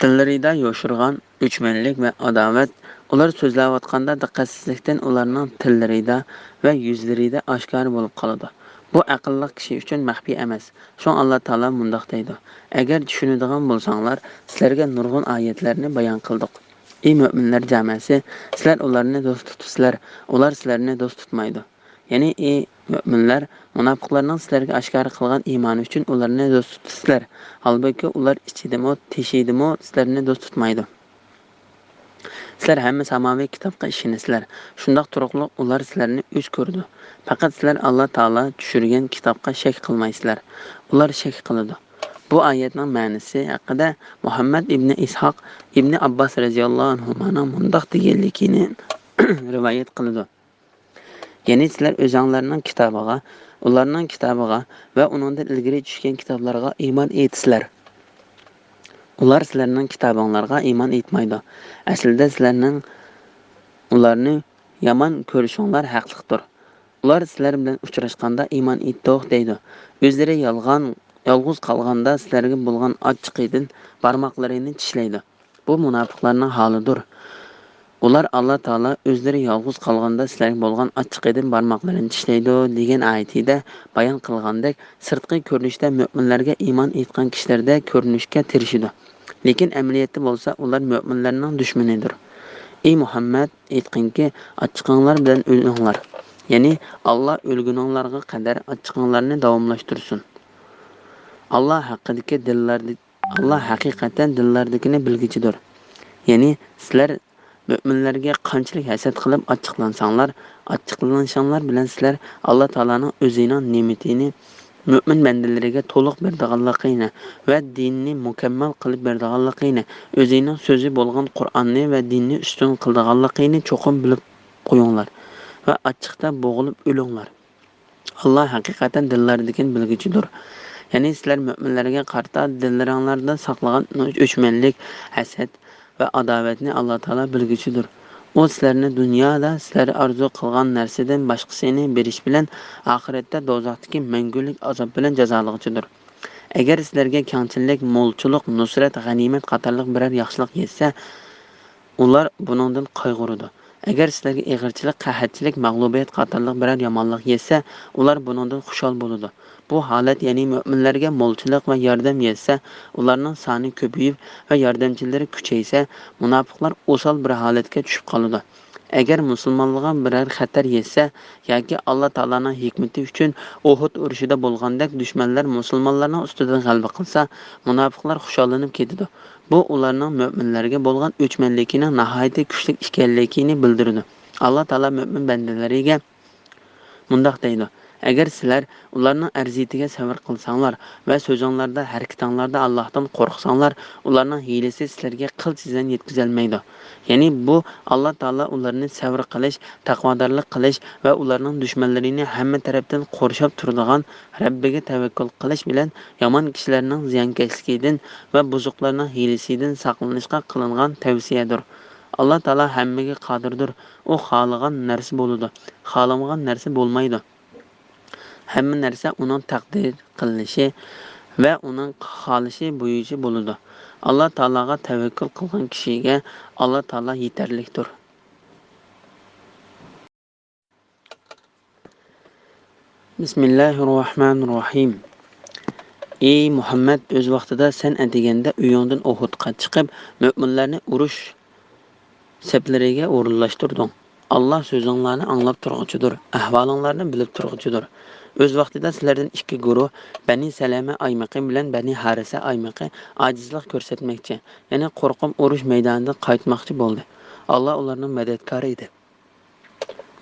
دىللىرىدا يوشۇرغان ئۆچمەنلىك ۋە ئاداۋەت، ئۇلار سۆزلەۋاتقاندا دىققەتسىزلىكتىن ئۇلارنىڭ تىللىرىدا ۋە يۈزلىرىدە ئاشكارا بولۇپ قالىدۇ. بۇ ئەقىللىق كىشى ئۈچۈن مەخپىي ئەمەس. شۇڭا ئاللا تائالا مۇنداق دەيدۇ: ئەگەر چۈشىنىدىغان بولساڭلار، سىلەرگە نۇرغۇن ئايەتلەرنى بايان قىلدۇق. ئى مۆمىنلەر جامائەسى، سىلەر ئۇلارنى دوست تۇتىسىلەر، ئۇلار سىلەرنى دوست تۇتمايدۇ. يەنى، ئى مۆمىنلەر، مۇناپىقلارنىڭ سىلەرگە ئاشكارا قىلغان ئىمانى ئۈچۈن ئۇلارنى دوست تۇتىسىلەر. ھالبۇكى، ئۇلار ئىچىدىمۇ، تېشىدىمۇ سىلەرنى دوست تۇتمايدۇ. سىلەر ھەممە ساماۋى كىتابقا ئىشىنىسىلەر. شۇنداق تۇرۇقلۇق ئۇلار سىلەرنى ئۆچ كۆرىدۇ. پەقەت سىلەر ئاللا تائالا چۈشۈرگەن كىتابقا شەك قىلمايسىلەر. ئۇلار شەك قىلىدۇ. بۇ ئايەتنىڭ مەنىسى ھەققىدە مۇھەممەد ئىبنى ئىسھاق ئىبنى ئابباس رەزىياللاھۇ ئەنھۇمانىڭ مۇنداق دېگەنلىكىنى رىۋايەت قىلىدۇ. يەنى سىلەر ئۆزەڭلارنىڭ كىتابىغا، ئۇلارنىڭ كىتابىغا ۋە ئۇنىڭدىن ئىلگىرى چۈشكەن كىتابلارغا ئىمان ئېيتىسىلەر. ئۇلار سىلەرنىڭ كىتابىڭلارغا ئىمان ئېيتمايدۇ. ئەسلىدە سىلەرنىڭ ئۇلارنى يامان كۆرۈشۈڭلار ھەقلىقتۇر. ئۇلار سىلەر بىلەن ئۇچراشقاندا ئىمان ئېيتتۇق دەيدۇ. ئۆزلىرى يالغان يالغۇز قالغاندا سىلەرگە بولغان ئاچچىقىدىن بارماقلىرىنى چىشلەيدۇ. بۇ مۇناپىقلارنىڭ ھالىدۇر. ئۇلار ئاللا تائالا ئۆزلىرى يالغۇز قالغاندا سىلەرگە بولغان ئاچچىقىدىن بارماقلىرىنى چىشلەيدۇ دېگەن ئايىتىدە بايان قىلغاندەك، سىرتقى كۆرۈنۈشتە مۆمىنلەرگە ئىمان ئېيتقان كىشىلەردەك كۆرۈنۈشكە تىرىشىدۇ. لېكىن ئەمەلىيەتتە بولسا ئۇلار مۆمىنلەرنىڭ دۈشمىنىدۇر. ئى مۇھەممەد، ئېيتقىنكى، ئاچچىقىڭلار بىلەن ئۆلۈڭلار. يەنى ئاللا ئۆلگۈنۈڭلارغا قەدەر ئاچچىقىڭلارنى داۋاملاشتۇرسۇن. ئاللا ھەققىدىكى دىللاردىكى ئاللا ھەقىقەتەن دىللاردىكىنى بىلگۈچىدۇر. يەنى سىلەر مۆمىنلەرگە قانچىلىك ھەسەت قىلىپ ئاچچىقلانساڭلار، ئاچچىقلىنىشىڭلار بىلەن سىلەر ئاللا تائالانىڭ ئۆزىنىڭ نېمىتىنى مۆمىن بەندىلىرىگە تولۇق بېرىدىغانلىقىنى ۋە دىننى مۇكەممەل قىلىپ بېرىدىغانلىقىنى، ئۆزىنىڭ سۆزى بولغان قۇرئاننى ۋە دىننى ئۈستۈن قىلىدىغانلىقىنى چوقۇم بىلىپ قويۇڭلار ۋە ئاچچىقتا بوغۇلۇپ ئۆلۈڭلار. ئاللا ھەقىقەتەن دىللاردىكىنى بىلگۈچىدۇر. يەنى سىلەر مۆمىنلەرگە قارىتا دىللىرىڭلاردا ساقلىغان ئۆچمەنلىك، ھەسەت ۋە ئاداۋەتنى ئاللا تائالا بىلگۈچىدۇر. ئۇ سىلەرنى دۇنيادا سىلەر ئارزۇ قىلغان نەرسىدىن باشقىسىنى بېرىش بىلەن ئاخىرەتتە دوزاختىكى مەڭگۈلۈك ئازاب بىلەن جازالىغۇچىدۇر. ئەگەر سىلەرگە كەڭچىلىك، مولچىلىق، نۇسرەت، غەنىيمەت قاتارلىق بىرەر ياخشىلىق يەتسە، ئۇلار بۇنىڭدىن قايغۇرىدۇ. ئەگەر سىلەرگە ئېغىرچىلىق، قەھەتچىلىك، مەغلۇبىيەت قاتارلىق بىرەر يامانلىق يەتسە، ئۇلار بۇنىڭدىن خۇشال بولىدۇ. بۇ ھالەت، يەنى مۆمىنلەرگە مولچىلىق ۋە ياردەم يەتسە، ئۇلارنىڭ سانى كۆپىيىپ ۋە ياردەمچىلىرى كۈچەيسە، مۇناپىقلار ئوسال بىر ھالەتكە چۈشۈپ قالىدۇ. ئەگەر مۇسۇلمانلىققا بىرەر خەتەر يەتسە ياكى ئاللا تائالانىڭ ھېكمىتى ئۈچۈن ئۇھۇد ئۇرۇشىدا بولغاندەك دۈشمەنلەر مۇسۇلمانلارنىڭ ئۈستىدىن غەلىبە قىلسا، مۇناپىقلار خۇشاللىنىپ كېتىدۇ. بۇ ئۇلارنىڭ مۆمىنلەرگە بولغان ئۆچمەنلىكىنىڭ ناھايىتى كۈچلۈك ئىكەنلىكىنى بىلدۈرىدۇ. ئاللا تائالا مۆمىن بەندىلىرىگە مۇنداق دەيدۇ: ئەگەر سىلەر ئۇلارنىڭ ئەرزىيىتىگە سەۋر قىلساڭلار ۋە سۆزۈڭلاردا، ھەرىكىتىڭلاردا ئاللاھتىن قورقساڭلار، ئۇلارنىڭ ھىيلىسى سىلەرگە قىلچە زىيان يەتكۈزەلمەيدۇ. يەنى بۇ ئاللا تائالا ئۇلارنى سەۋر قىلىش، تەقۋادارلىق قىلىش ۋە ئۇلارنىڭ دۈشمەنلىرىنى ھەممە تەرەپتىن قورشاپ تۇرىدىغان رەببىگە تەۋەككۈل قىلىش بىلەن يامان كىشىلەرنىڭ زىيانكەشلىكىدىن ۋە بۇزۇقلارنىڭ ھىيلىسىدىن ساقلىنىشقا قىلىنغان تەۋسىيەدۇر. ئاللا تائالا ھەممىگە قادىردۇر. ئۇ خالىغان نەرسە بولىدۇ، خالىمىغان نەرسە بولمايدۇ. ھەممە نەرسە ئۇنىڭ تەقدىر قىلىنىشى ۋە ئۇنىڭ خالىشى بويىچە بولىدۇ. ئاللا تائالاغا تەۋەككۈل قىلغان كىشىگە ئاللا تائالا يېتەرلىكتۇر. بىسمىللاھىررەھمانىررەھىم. ئى مۇھەممەد، ئۆز ۋاقتىدا سەن ئەتىگەندە ئۆيۈڭدىن ئۇھۇدقا چىقىپ، مۆمىنلەرنى ئۇرۇش سەپلىرىگە ئورۇنلاشتۇردۇڭ. ئاللا سۆزۈڭلارنى ئاڭلاپ تۇرغۇچىدۇر، ئەھۋالىڭلارنى بىلىپ تۇرغۇچىدۇر. ئۆز ۋاقتىدا سىلەردىن ئىككى گۇرۇھ بەنى سەلەمە ئايمىقى بىلەن بەنى ھارىسە ئايمىقى ئاجىزلىق كۆرسەتمەكچى، يەنى قورقۇپ ئۇرۇش مەيدانىدىن قايتماقچى بولدى. ئاللا ئۇلارنىڭ مەدەتكارى ئىدى.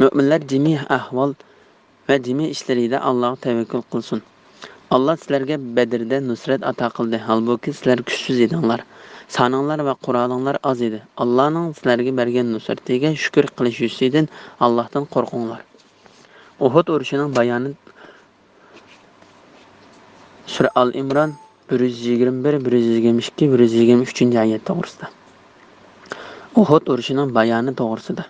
مۆمىنلەر جىمى ئەھۋال ۋە جىمى ئىشلىرىدا ئاللاغا تەۋەككۈل قىلسۇن. ئاللا سىلەرگە بەدرىدە نۇسرەت ئاتا قىلدى، ھالبۇكى، سىلەر كۈچسىز ئىدىڭلار. سانىڭلار ۋە قورالىڭلار ئاز ئىدى. ئاللانىڭ سىلەرگە بەرگەن نۇسرىتىگە شۈكۈر قىلىش يۈزىسىدىن ئاللاھتىن قورقۇڭلار. ئۇھۇد ئۇرۇشىنىڭ بايانى. سۈرە ئال ئىمران، بىر يۈز يىگىرمە بىر، بىر يۈز يىگىرمە ئىككى، بىر يۈز يىگىرمە ئۈچىنچى ئايەت توغرىسىدا. ئۇھۇد ئۇرۇشىنىڭ بايانى توغرىسىدا.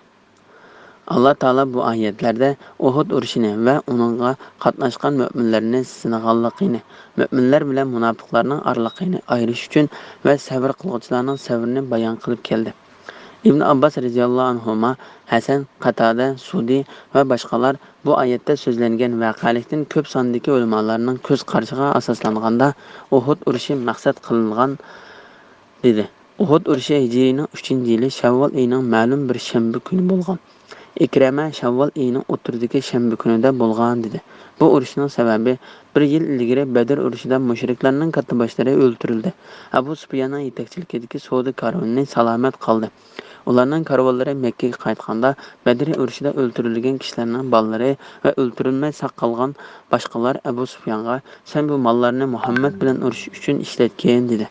ئاللا تائالا بۇ ئايەتلەردە ئۇھۇد ئۇرۇشىنى ۋە ئۇنىڭغا قاتناشقان مۆمىنلەرنى سىنىغانلىقىنى، مۆمىنلەر بىلەن مۇناپىقلارنىڭ ئارىلىقىنى ئايرىش ئۈچۈن ۋە سەۋر قىلغۇچىلارنىڭ سەۋرىنى بايان قىلىپ كەلدى. ئىبن ئابباس رەزىياللاھۇ ئەنھۇما، ھەسەن، قاتادە، سۇدى ۋە باشقىلار بۇ ئايەتتە سۆزلەنگەن ۋەقەلىكتىن كۆپ ساندىكى ئۆلىمالارنىڭ كۆز قارىشىغا ئاساسلانغاندا، ئۇھۇد ئۇرۇشى مەقسەت قىلىنغان، دېدى. ئۇھۇد ئۇرۇشى ھىجرىينىڭ ئۈچىنچى يىلى شەۋۋال ئېيىنىڭ مەلۇم بىر شەنبە كۈنى بولغان. ئىكرەمە شەۋۋال ئېيىنىڭ ئوتتۇرىدىكى شەنبە كۈنىدە بولغان، دېدى. بۇ ئۇرۇشنىڭ سەۋەبى، بىر يىل ئىلگىرى بەدر ئۇرۇشىدا مۇشرىكلارنىڭ كاتتىباشلىرى ئۆلتۈرۈلدى. ئەبۇ سۇپياننىڭ يېتەكچىلىكىدىكى سودا كارۋىنى سالامەت قالدى. ئۇلارنىڭ كارۋانلىرى مەككىگە قايتقاندا، بەدر ئۇرۇشىدا ئۆلتۈرۈلگەن كىشىلەرنىڭ بالىلىرى ۋە ئۆلتۈرۈلمەي ساق قالغان باشقىلار ئەبۇ سۇپيانغا، سەن بۇ ماللارنى مۇھەممەد بىلەن ئۇرۇشۇش ئۈچۈن ئىشلەتكىن، دېدى.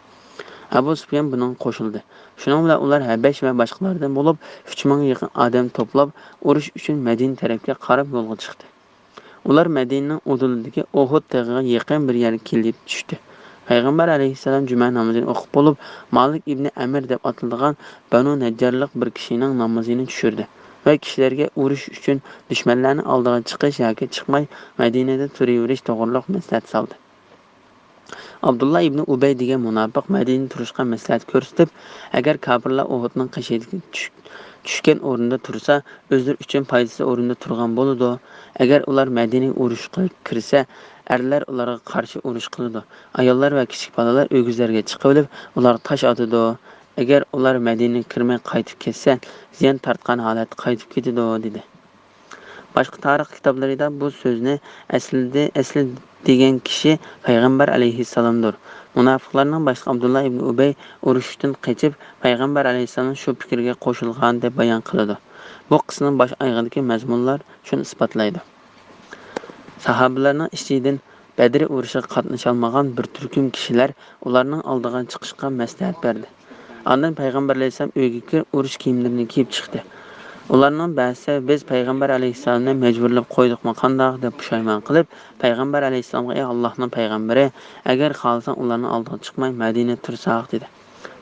ئەبۇ سۇپيان بۇنىڭغا قوشۇلدى. شۇنىڭ بىلەن ئۇلار ھەبەش ۋە باشقىلاردىن بولۇپ، ئۈچ مىڭغا يېقىن ئادەم توپلاپ، ئۇرۇش ئۈچۈن مەدىنە تەرەپكە قاراپ يولغا چىقتى. ئۇلار مەدىنىنىڭ ئۇدۇلىدىكى ئۇھۇد تېغىغا يېقىن بىر يەرگە كېلىپ چۈشتى. پەيغەمبەر ئەلەيھىسسالام جۈمە نامىزىنى ئوقۇپ بولۇپ، مالىك ئىبنى ئەمىر دەپ ئاتىلىدىغان بەنۇ نەججارلىق بىر كىشىنىڭ نامىزىنى چۈشۈردى ۋە كىشىلەرگە ئۇرۇش ئۈچۈن دۈشمەنلەرنىڭ ئالدىغا چىقىش ياكى چىقماي، مەدىنىدە تۇرۇۋېرىش توغرىلىق مەسلىھەت سالدى. ئابدۇللا ئىبنى ئۇبەي دېگەن مۇناپىق مەدىنىدە تۇرۇشقا مەسلىھەت كۆرسىتىپ، ئەگەر كاپىرلار ئۇھۇدنىڭ قېشىدىكى چۈش-، چۈشكەن ئورنىدا تۇرسا، ئۆزلىرى ئۈچۈن پايدىسىز ئورۇندا تۇرغان بولىدۇ. ئەگەر ئۇلار مەدىنىگە ئۇرۇش قىلىپ كىرسە، ئەرلەر ئۇلارغا قارشى ئۇرۇش قىلىدۇ. ئاياللار ۋە كىچىك بالىلار ئۆگزىلەرگە چىقىۋېلىپ، ئۇلارغا تاش ئاتىدۇ. ئەگەر ئۇلار مەدىنىگە كىرمەي قايتىپ كەتسە، زىيان تارتقان ھالەتتە قايتىپ كېتىدۇ، دېدى. باشقا تارىخ كىتابلىرىدا بۇ سۆزنى ئەسلىدە، ئەسلى دېگەن كىشى پەيغەمبەر ئەلەيھىسسالامدۇر. مۇناپىقلارنىڭ باشلىقى ئابدۇللا ئىبنى ئۇبەي ئۇرۇشتىن قېچىپ، پەيغەمبەر ئەلەيھىسسالام شۇ پىكىرگە قوشۇلغان دەپ بايان قىلىدۇ. بۇ قىسسىنىڭ باش ئايىغىدىكى مەزمۇنلار شۇنى ئىسپاتلايدۇ. ساھابىلەرنىڭ ئىچىدىن بەدرى ئۇرۇشىغا قاتنىشالمىغان بىر تۈركۈم كىشىلەر ئۇلارنىڭ ئالدىغا چىقىشقا مەسلىھەت بەردى. ئاندىن پەيغەمبەر ئەلەيھىسسالام ئۆيگە كىرىپ، ئۇرۇش كىيىملىرىنى كىيىپ چىقتى. ئۇلارنىڭ بەزىسى، «بىز پەيغەمبەر ئەلەيھىسسالامنى مەجبۇرلاپ قويدۇقمۇ قانداق؟» دەپ پۇشايمان قىلىپ، پەيغەمبەر ئەلەيھىسسالامغا، «ئەي ئاللاھنىڭ پەيغەمبىرى، ئەگەر خالىساڭ ئۇلارنىڭ ئالدىغا چىقماي مەدىنىدە تۇرساق» دېدى.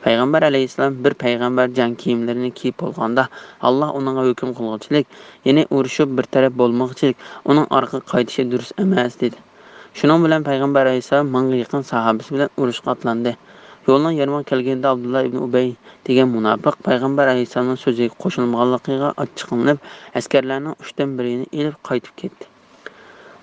پەيغەمبەر ئەلەيھىسسالام بىر پەيغەمبەر جەڭ كىيىملىرىنى كىيىپ بولغاندا، ئاللاھ ئۇنىڭغا ھۆكۈم قىلغۇچىلىك، يەنى ئۇرۇشۇپ بىر تەرەپ بولمىغۇچىلىك، ئۇنىڭ ئارقىغا قايتىشى دۇرۇس ئەمەس، دېدى. شۇنىڭ بىلەن پەيغەمبەر ئەلەيھىسسالام مىڭغا يېقىن ساھابىسى بىلەن ئۇرۇشقا ئاتلاندى. يولنىڭ يېرىمىغا كەلگىنىدە ئابدۇللا ئىبنى ئۇبەي دېگەن مۇناپىق پەيغەمبەر ئەلەيھىسسالامنىڭ سۆزىگە قوشۇلمىغانلىقىغا ئاچچىقلىنىپ، ئەسكەرلەرنىڭ ئۈچتىن بىرىنى ئېلىپ قايتىپ كەتتى.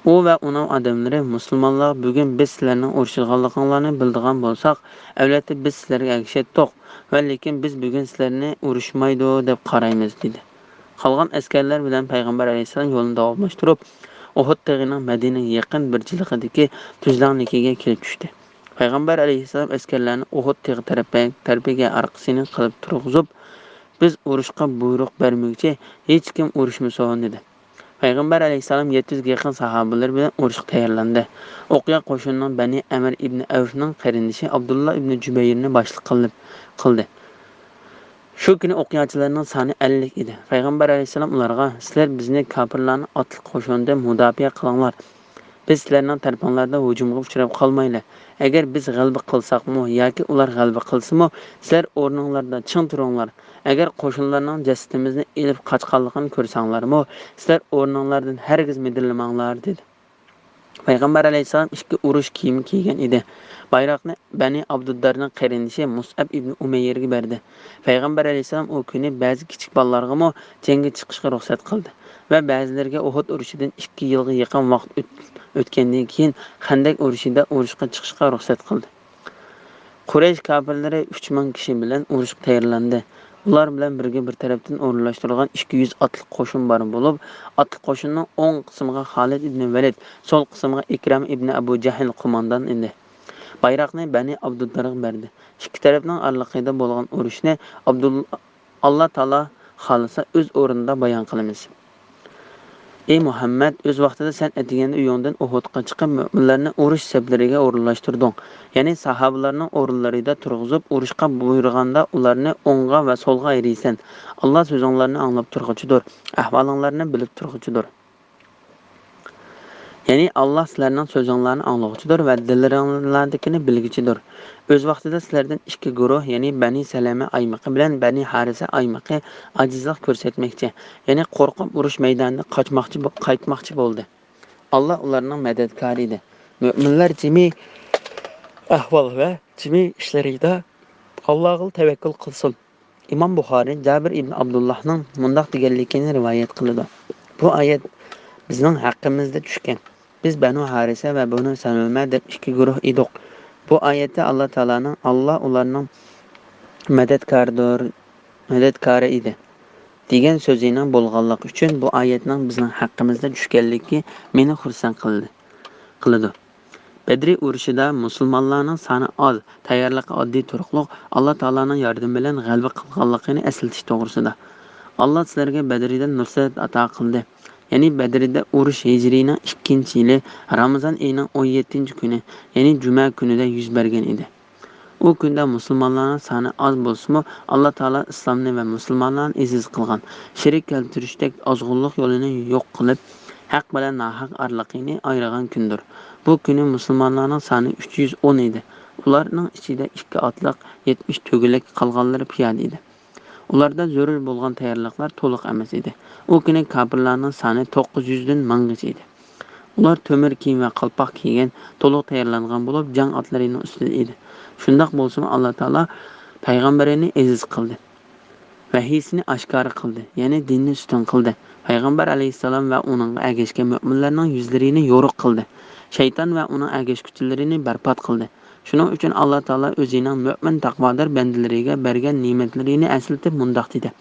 ئۇ ۋە ئۇنىڭ ئادەملىرى، «مۇسۇلمانلار، بۈگۈن بىز سىلەرنىڭ ئۇرۇشىدىغانلىقىڭلارنى بىلىدىغان بولساق، ئەلۋەتتە بىز سىلەرگە ئەگىشەتتۇق ۋە لېكىن بىز بۈگۈن سىلەرنى ئۇرۇشمايدۇ دەپ قارايمىز» دېدى. قالغان ئەسكەرلەر بىلەن پەيغەمبەر ئەلەيھىسسالام يولىنى داۋاملاشتۇرۇپ، ئۇھۇد تېغىنىڭ مەدىنىگە يېقىن بىر جىلغىدىكى تۈزلەڭلىكىگە كېلىپ چۈشتى. پەيغەمبەر ئەلەيھىسسالام ئەسكەرلەرنى ئۇھۇد تېغى تەرەپكە، تەرىپىگە ئارقىسىنى قىلىپ تۇرغۇزۇپ، «بىز ئۇرۇشقا بۇيرۇق بەرمىگۈچە ھېچكىم ئۇرۇشمىسۇن» دېدى. پەيغەمبەر ئەلەيھىسسالام يەتتە يۈزگە يېقىن ساھابىلىرى بىلەن ئۇرۇشقا تەييارلاندى. ئوقيا قوشۇنىنىڭ بەنى ئەمىر ئىبنى ئەۋفنىڭ قېرىندىشى ئابدۇللا ئىبنى جۈبەيرنى باشلىق قىلىپ، قىلدى. شۇ كۈنى ئوقياچىلارنىڭ سانى ئەللىك ئىدى. پەيغەمبەر ئەلەيھىسسالام ئۇلارغا، «سىلەر بىزنى كاپىرلارنىڭ ئاتلىق قوشۇنىدىن مۇداپىئە قىلىڭلار. بىز سىلەرنىڭ تەرىپىڭلاردا ھۇجۇمغا ئۇچراپ قالمايلى. ئەگەر بىز غەلىبە قىلساقمۇ ياكى ئۇلار غەلىبە قىلسىمۇ، سىلەر ئورنۇڭلاردا چىڭ تۇرۇڭلار. ئەگەر قوشۇنلارنىڭ جەسىتىمىزنى ئېلىپ قاچقانلىقىنى كۆرسەڭلارمۇ، سىلەر ئورنۇڭلاردىن ھەرگىز مىدىرلىماڭلار» دېدى. پەيغەمبەر ئەلەيھىسسالام ئىككى ئۇرۇش كىيىمى كىيگەن ئىدى. بايراقنى بەنى ئابدۇددارنىڭ قېرىندىشى مۇسئەب ئىبنى ئۇمەييەگە بەردى. پەيغەمبەر ئەلەيھىسسالام ئۇ كۈنى بەزى كىچىك بالىلارغىمۇ جەڭگە چىقىشقا رۇخسەت قىلدى ۋە بەزىلىرىگە ئۇھۇد ئۇرۇشىدىن ئىككى يىلغا يېقىن ۋاقىت ئۆت-، ئۆتكەندىن كېيىن خەندەك ئۇرۇشىدا ئۇرۇشقا چىقىشقا رۇخسەت قىلدى. قۇرەيش كاپىرلىرى ئۈچ مىڭ كىشى بىلەن ئۇرۇشقا تەييارلاندى. ئۇلار بىلەن بىرگە بىر تەرەپتىن ئورۇنلاشتۇرۇلغان ئىككى يۈز ئاتلىق قوشۇن بار بولۇپ، ئاتلىق قوشۇننىڭ ئوڭ قىسمىغا خالىد ئىبنى ۋەلىد، سول قىسمىغا ئىكرام ئىبنى ئەبۇ جەھل قوماندان ئىدى. بايراقنى بەنى ئابدۇددارغا بەردى. ئىككى تەرەپنىڭ ئارىلىقىدا بولغان ئۇرۇشنى ئابدۇل-، ئاللا تائالا خالىسا ئۆز ئورنىدا بايان قىلىمىز. ئى مۇھەممەد، ئۆز ۋاقتىدا سەن ئەتىگەندە ئۆيۈڭدىن ئۇھۇدقا چىقىپ، مۆمىنلەرنى ئۇرۇش سەپلىرىگە ئورۇنلاشتۇردۇڭ. يەنى ساھابىلارنىڭ ئورۇنلىرىدا تۇرغۇزۇپ، ئۇرۇشقا بۇيرۇغاندا ئۇلارنى ئوڭغا ۋە سولغا ئايرىيسەن. ئاللا سۆزۈڭلارنى ئاڭلاپ تۇرغۇچىدۇر، ئەھۋالىڭلارنى بىلىپ تۇرغۇچىدۇر. يەنى ئاللا سىلەرنىڭ سۆزۈڭلارنى ئاڭلىغۇچىدۇر ۋە دىللىرىڭلاردىكىنى بىلگۈچىدۇر. ئۆز ۋاقتىدا سىلەردىن ئىككى گۇرۇھ، يەنى بەنى سەلەمە ئايمىقى بىلەن بەنى ھارىسە ئايمىقى ئاجىزلىق كۆرسەتمەكچى، يەنى قورقۇپ ئۇرۇش مەيدانىدىن قاچماقچى بو-، قايتماقچى بولدى. ئاللا ئۇلارنىڭ مەدەتكارى ئىدى. مۆمىنلەر جىمى ئەھۋال ۋە جىمى ئىشلىرىدا ئاللاغىلا تەۋەككۈل قىلسۇن. ئىمام بۇخارىي جابىر ئىبن ئابدۇللاھنىڭ مۇنداق دېگەنلىكىنى رىۋايەت قىلىدۇ: «بۇ ئايەت بىزنىڭ ھەققىمىزدە چۈشكەن. بىز بەنۇ ھارىسە ۋە بەنۇ سەلەمە دەپ ئىككى گۇرۇھ ئىدۇق. بۇ ئايەتتە ئاللا تائالانىڭ، ئاللا ئۇلارنىڭ مەدەتكارىدۇر، مەدەتكارى ئىدى، دېگەن سۆزىنىڭ بولغانلىقى ئۈچۈن بۇ ئايەتنىڭ بىزنىڭ ھەققىمىزدە چۈشكەنلىكى مېنى خۇرسەن قىلدى، قىلىدۇ.» بەدرى ئۇرۇشىدا مۇسۇلمانلارنىڭ سانى ئاز، تەييارلىقى ئاددىي تۇرۇقلۇق، ئاللا تائالانىڭ ياردىمى بىلەن غەلىبە قىلغانلىقىنى ئەسلىتىش توغرىسىدا. ئاللا سىلەرگە بەدرىدە نۇسرەت ئاتا قىلدى. يەنى بەدرىدە ئۇرۇش ھىجرىينىڭ ئىككىنچى يىلى رامىزان ئېيىنىڭ ئون يەتتىنچى كۈنى، يەنى جۈمە كۈنىدە يۈز بەرگەن ئىدى. ئۇ كۈندە مۇسۇلمانلارنىڭ سانى ئاز بولسىمۇ، ئاللا تائالا ئىسلامنى ۋە مۇسۇلمانلارنى ئېزىز قىلغان، شېرىك كەلتۈرۈشتەك ئازغۇنلۇق يولىنى يوق قىلىپ، ھەق بىلەن ناھەق ئارىلىقىنى ئايرىغان كۈندۇر. بۇ كۈنى مۇسۇلمانلارنىڭ سانى ئۈچ يۈز ئون ئىدى. ئۇلارنىڭ ئىچىدە ئىككى ئاتلىق، يەتمىش تۆگىلىك، قالغانلىرى پىيادە ئىدى. ئۇلاردا زۆرۈر بولغان تەييارلىقلار تولۇق ئەمەس ئىدى. ئۇ كۈنى كاپىرلارنىڭ سانى توققۇز يۈزدىن مىڭغىچە ئىدى. ئۇلار تۆمۈر كىيىم ۋە قالپاق كىيگەن، تولۇق تەييارلانغان بولۇپ، جەڭ ئاتلىرىنىڭ ئۈستىدە ئىدى. شۇنداق بولسىمۇ، ئاللا تائالا پەيغەمبىرىنى ئەزىز قىلدى. ۋەھىيسىنى ئاشكارا قىلدى، يەنى دىننى ئۈستۈن قىلدى. پەيغەمبەر ئەلەيھىسسالام ۋە ئۇنىڭغا ئەگەشكەن مۆمىنلەرنىڭ يۈزلىرىنى يورۇق قىلدى. شەيتان ۋە ئۇنىڭ ئەگەشكۈچىلىرىنى بەربات قىلدى. شۇنىڭ ئۈچۈن ئاللا تائالا ئۆزىنىڭ مۆمىن تەقۋادار بەندىلىرىگە بەرگەن نېمەتلىرىنى ئەسلىتىپ مۇنداق دېدى: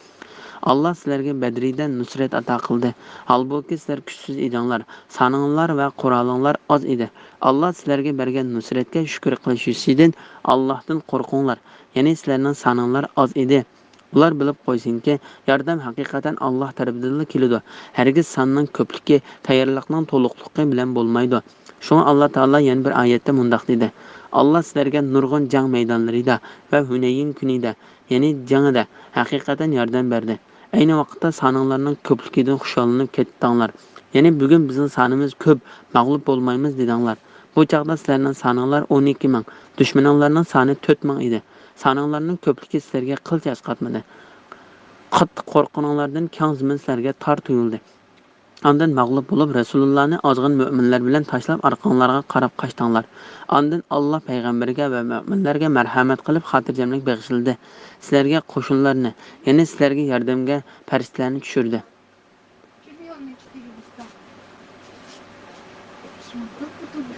«ئاللا سىلەرگە بەدرىدە نۇسرەت ئاتا قىلدى. ھالبۇكى، سىلەر كۈچسىز ئىدىڭلار، سانىڭلار ۋە قورالىڭلار ئاز ئىدى. ئاللا سىلەرگە بەرگەن نۇسرەتكە شۈكۈر قىلىش يۈزىسىدىن ئاللاھتىن قورقۇڭلار، يەنى سىلەرنىڭ سانىڭلار ئاز ئىدى.» ئۇلار بىلىپ قويسۇنكى، ياردەم ھەقىقەتەن ئاللا تەرىپىدىنلا كېلىدۇ. ھەرگىز ساننىڭ كۆپلۈكى تەييارلىقنىڭ تولۇقلۇقى بىلەن بولمايدۇ. شۇڭا ئاللا تائالا يەنە بىر ئايەتتە مۇنداق دېدى: «ئاللا سىلەرگە نۇرغۇن جەڭ مەيدانلىرىدا ۋە ھۈنەيىن كۈنىدە، يەنى جەڭدە ھەقىقەتەن ياردەم بەردى. ئەينى ۋاقىتتا سانىڭلارنىڭ كۆپلۈكىدىن خۇشاللىنىپ كەتتىڭلار. يەنى بۈگۈن بىزنىڭ سانىمىز كۆپ، مەغلۇپ بولمايمىز دېدىڭلار. بۇ چاغدا سىلەرنىڭ سانىڭلار ئون ئىككى مىڭ، دۈشمىنىڭلارنىڭ سانى تۆت مىڭ ئىدى. سانىڭلارنىڭ كۆپلۈكى سىلەرگە قىلچە ئەسقاتمىدى. قاتتىق قورققىنىڭلاردىن كەڭ زېمىن سىلەرگە تار تۇيۇلدى. ئاندىن مەغلۇپ بولۇپ، رەسۇلۇللانى ئازغىن مۆمىنلەر بىلەن تاشلاپ، ئارقاڭلارغا قاراپ قاچتىڭلار. ئاندىن ئاللا پەيغەمبەرگە ۋە مۆمىنلەرگە مەرھەمەت قىلىپ، خاتىرجەملىك بېغىشلىدى. سىلەرگە قوشۇنلارنى، يەنى سىلەرگە ياردەمگە پەرىشتىلەرنى چۈشۈردى.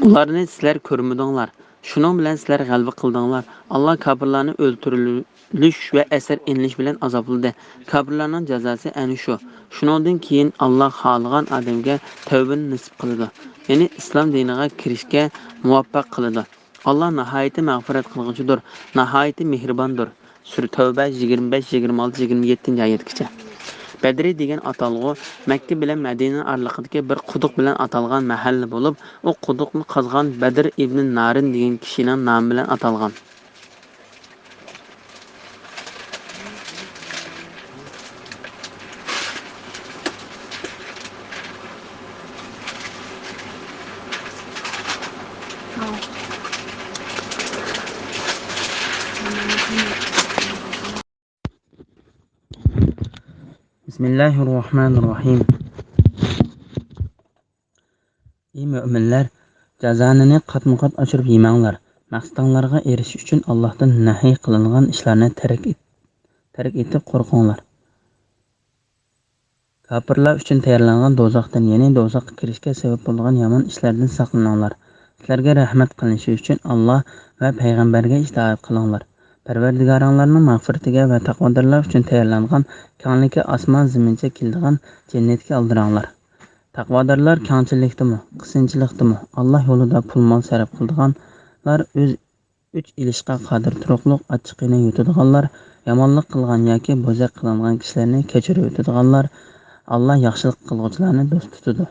ئۇلارنى سىلەر كۆرمىدىڭلار. شۇنىڭ بىلەن سىلەر غەلىبە قىلدىڭلار. ئاللا كاپىرلارنى ئۆلتۈرۈلۈش ۋە ئەسىر ئېلىنىش بىلەن ئازابلىدى. كاپىرلارنىڭ جازاسى ئەنە شۇ. شۇنىڭدىن كېيىن ئاللا خالىغان ئادەمگە تەۋبىنى نېسىپ قىلىدۇ، يەنى ئىسلام دىنىغا كىرىشكە مۇۋەپپەق قىلىدۇ. ئاللا ناھايىتى مەغپىرەت قىلغۇچىدۇر، ناھايىتى مېھرىباندۇر. سۈرە تەۋبە يىگىرمە بەش، يىگىرمە ئالتە، يىگىرمە يەتتىنچى ئايەتكىچە. بەدرى دېگەن ئاتالغۇ مەككە بىلەن مەدىنە ئارىلىقىدىكى بىر قۇدۇق بىلەن ئاتالغان مەھەللە بولۇپ، ئۇ قۇدۇقنى قازغان بەدر ئىبنى نارىن دېگەن كىشىنىڭ نامى بىلەن ئاتالغان. بسم الله الرحمن الرحيم. ئى مۆمىنلەر، جازانىنى قاتمۇ قات ئاشۇرۇپ يېمەڭلار. مەقسىتىڭلارغا ئېرىشىش ئۈچۈن ئاللاھتىن نەھي قىلىنغان ئىشلارنى تەرك ئېت-، تەرك ئېتىپ قورقۇڭلار. كاپىرلار ئۈچۈن تەييارلانغان دوزاختىن، يەنى دوزاخقا كىرىشكە سەۋەب بولىدىغان يامان ئىشلاردىن ساقلىنىڭلار. سىلەرگە رەھمەت قىلىنىشى ئۈچۈن ئاللا ۋە پەيغەمبەرگە ئىتائەت قىلىڭلار. پەرۋەردىگارىڭلارنىڭ مەغپىرىتىگە ۋە تەقۋادارلار ئۈچۈن تەييارلانغان كەڭلىكى ئاسمان زېمىنچە كېلىدىغان جەننەتكە ئالدىراڭلار. تەقۋادارلار كەڭچىللىكتىمۇ، قىسىنچىلىقتىمۇ، ئاللا يولىدا پۇل-مال سەرپ قىلىدىغانلار، ئۆز ئۆچ ئېلىشقا قادىر تۇرۇقلۇق ئاچچىقىنى يۇتىدىغانلار، يامانلىق قىلغان ياكى بوزەك قىلىنغان كىشىلەرنى كەچۈرۈۋېتىدىغانلار، ئاللا ياخشىلىق قىلغۇچىلارنى دوست تۇتىدۇ.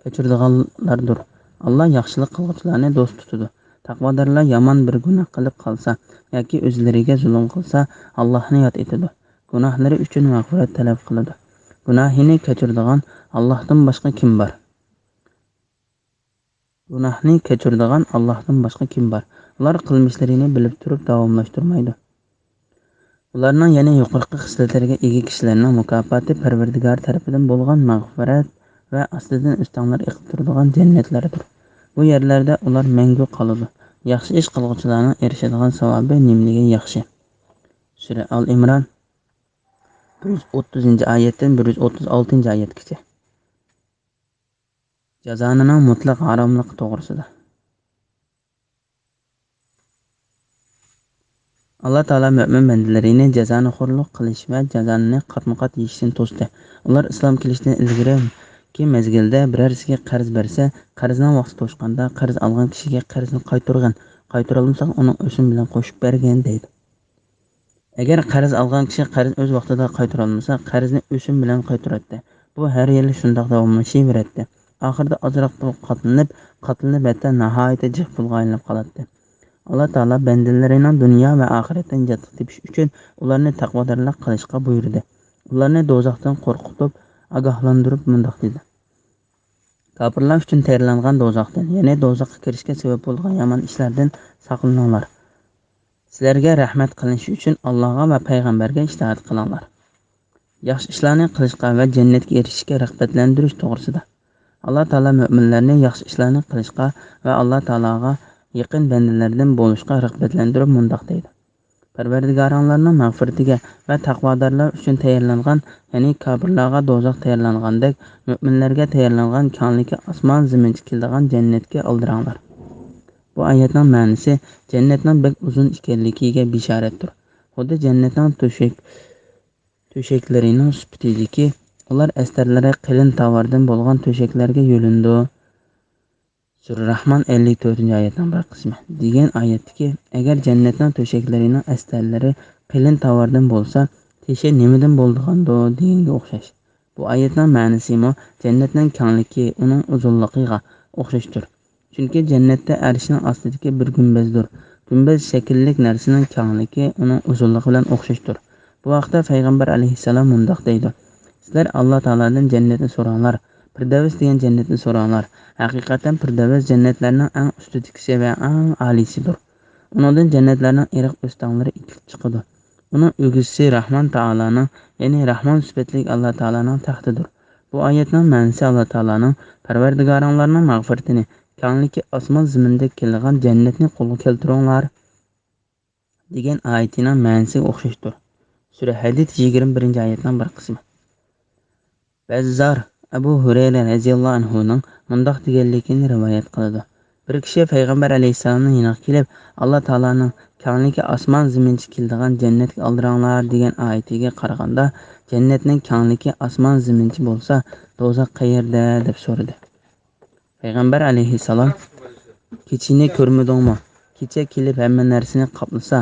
كەچۈرىدىغانلاردۇر. ئاللا ياخشىلىق قىلغۇچىلارنى دوست تۇتىدۇ. تەقۋادارلار يامان بىر گۇناھ قىلىپ قالسا ياكى ئۆزلىرىگە زۇلۇم قىلسا، ئاللاھنى ياد ئېتىدۇ. گۇناھلىرى ئۈچۈن مەغپىرەت تەلەپ قىلىدۇ. گۇناھىنى كەچۈرىدىغان ئاللاھتىن باشقا كىم بار؟ گۇناھنى كەچۈرىدىغان ئاللاھتىن باشقا كىم بار؟ ئۇلار قىلمىشلىرىنى بىلىپ تۇرۇپ داۋاملاشتۇرمايدۇ. ئۇلارنىڭ يەنە يۇقىرىقى خىسلەتلەرگە ئىگە كىشىلەرنىڭ مۇكاپاتى پەرۋەردىگار تەرىپىدىن بولغان مەغپىرەت ۋە ئاستىدىن ئۆستەڭلەر ئېقىپ تۇرىدىغان جەننەتلەردۇر. بۇ يەرلەردە ئۇلار مەڭگۈ قالىدۇ. ياخشى ئىش قىلغۇچىلارنىڭ ئېرىشىدىغان ساۋابى نېمىلىگە ياخشى! سۈرە ئال ئىمران، بىر يۈز ئوتتۇزىنچى ئايەتتىن بىر يۈز ئوتتۇز ئالتىنچى ئايەتكىچە. جازانىنىڭ مۇتلەق ھاراملىقى توغرىسىدا. ئاللا تائالا مۆمىن بەندىلىرىنى جازانىخورلۇق قىلىش ۋە جازانىنى قاتمۇ قات يېيىشتىن توستى. ئۇلار ئىسلام كېلىشتىن ئىلگىرىكى مەزگىلدە بىرەرسىگە قەرز بەرسە، قەرزنىڭ ۋاقتى توشقاندا، قەرز ئالغان كىشىگە قەرزنى قايتۇرغىن، قايتۇرالمىساڭ، ئۇنىڭ ئۆسۈمى بىلەن قوشۇپ بەرگىن، دەيدۇ. ئەگەر قەرز ئالغان كىشى قەرزنى ئۆز ۋاقتىدا قايتۇرالمىسا، قەرزنى ئۆسۈم بىلەن قايتۇراتتى. بۇ ھەر يىلى شۇنداق داۋاملىشىۋېرەتتى. ئاخىرىدا ئازراق پۇلغا قاتلىنىپ، قاتلىنىپ، ھەتتا ناھايىتى جىق پۇلغا ئايلىنىپ قالاتتى. ئاللا تائالا بەندىلىرىنىڭ دۇنيا ۋە ئاخىرەتتە نىجاتلىق تېپىش ئۈچۈن ئۇلارنى تەقۋادارلىق قىلىشقا بۇيرۇدى. ئۇلارنى دوزاختىن قورقۇتۇپ، ئاگاھلاندۇرۇپ مۇنداق دېدى: كاپىرلار ئۈچۈن تەييارلانغان دوزاختىن، يەنى دوزاخقا كىرىشكە سەۋەب بولىدىغان يامان ئىشلاردىن ساقلىنىڭلار. سىلەرگە رەھمەت قىلىنىشى ئۈچۈن ئاللاغا ۋە پەيغەمبەرگە ئىتائەت قىلىڭلار. ياخشى ئىشلارنى قىلىشقا ۋە جەننەتكە ئېرىشىشكە رىغبەتلەندۈرۈش توغرىسىدا. ئاللا تائالا مۆمىنلەرنى ياخشى ئىشلارنى قىلىشقا ۋە ئاللا تائالاغا يېقىن بەندىلەردىن بولۇشقا رىغبەتلەندۈرۈپ مۇنداق دەيدۇ: پەرۋەردىگارىڭلارنىڭ مەغپىرىتىگە ۋە تەقۋادارلار ئۈچۈن تەييارلانغان، يەنى كاپىرلارغا دوزاخ تەييارلانغاندەك، مۆمىنلەرگە تەييارلانغان كەڭلىكى ئاسمان زېمىنچە كېلىدىغان جەننەتكە ئالدىراڭلار. بۇ ئايەتنىڭ مەنىسى جەننەتنىڭ بەك ئۇزۇن ئىكەنلىكىگە بېشارەتتۇر. خۇددى جەننەتنىڭ تۆشەك، تۆشەكلىرىنىڭ سۈپىتىدىكى، ئۇلار ئەستەرلىرى قېلىن تاۋاردىن بولغان تۆشەكلەرگە يۆلىنىدۇ. سۈرە راھمان ئەللىك تۆتىنچى ئايەتنىڭ بىر قىسمى. دېگەن ئايەتتىكى، ئەگەر جەننەتنىڭ تۆشەكلىرىنىڭ ئەستەرلىرى قېلىن تاۋاردىن بولسا، تېشى نېمىدىن بولىدىغاندۇ دېگەنگە ئوخشاش. بۇ ئايەتنىڭ مەنىسىمۇ جەننەتنىڭ كەڭلىكى ئۇنىڭ ئۇزۇنلۇقىغا ئوخشاشتۇر. چۈنكى جەننەتتە ئەرشنىڭ ئاستىدىكى بىر گۈمبەزدۇر. گۈمبەز شەكىللىك نەرسىنىڭ كەڭلىكى ئۇنىڭ ئۇزۇنلۇقى بىلەن ئوخشاشتۇر. بۇ ھەقتە پەيغەمبەر ئەلەيھىسسالام مۇنداق دەيدۇ: سىلەر ئاللا تائالادىن جەننەتنى سوراڭلار، پىردەۋس دېگەن جەننەتنى سوراڭلار. ھەقىقەتەن پىردەۋس جەننەتلەرنىڭ ئەڭ ئۈستىدىكىسى ۋە ئەڭ ئالىيسىدۇر. ئۇنىڭدىن جەننەتلەرنىڭ ئېرىق ئۆستەڭلىرى ئېتىلىپ چىقىدۇ. ئۇنىڭ ئۆگزىسى راھمان تائالانىڭ، يەنى راھمان سۈپەتلىك ئاللا تائالانىڭ تەختىدۇر. بۇ ئايەتنىڭ مەنىسى ئاللا تائالانىڭ، پەرۋەردىگارىڭلارنىڭ مەغپىرىتىنى، كەڭلىكى ئاسمان زېمىندەك كېلىدىغان جەننەتنى قولغا كەلتۈرۈڭلار دېگەن ئايىتىنىڭ مەنىسىگە ئوخشاشتۇر. سۈرە ھەدىد يىگىرمە بىرىنچى ئايەتنىڭ بىر قىسمى. بەززار ئەبۇ ھۇرەيرە رەزىياللاھۇ ئەنھۇنىڭ مۇنداق دېگەنلىكىنى رىۋايەت قىلىدۇ: بىر كىشى پەيغەمبەر ئەلەيھىسسالامنىڭ يېنىغا كېلىپ، ئاللا تائالانىڭ كەڭلىكى ئاسمان زېمىنچە كېلىدىغان جەننەتكە ئالدىراڭلار دېگەن ئايىتىگە قارىغاندا، جەننەتنىڭ كەڭلىكى ئاسمان زېمىنچە بولسا، دوزاخ قەيەردە؟ دەپ سورىدى. پەيغەمبەر ئەلەيھىسسالام، كېچىنى كۆرمىدىڭمۇ؟ كېچە كېلىپ ھەممە نەرسىنى قاپلىسا،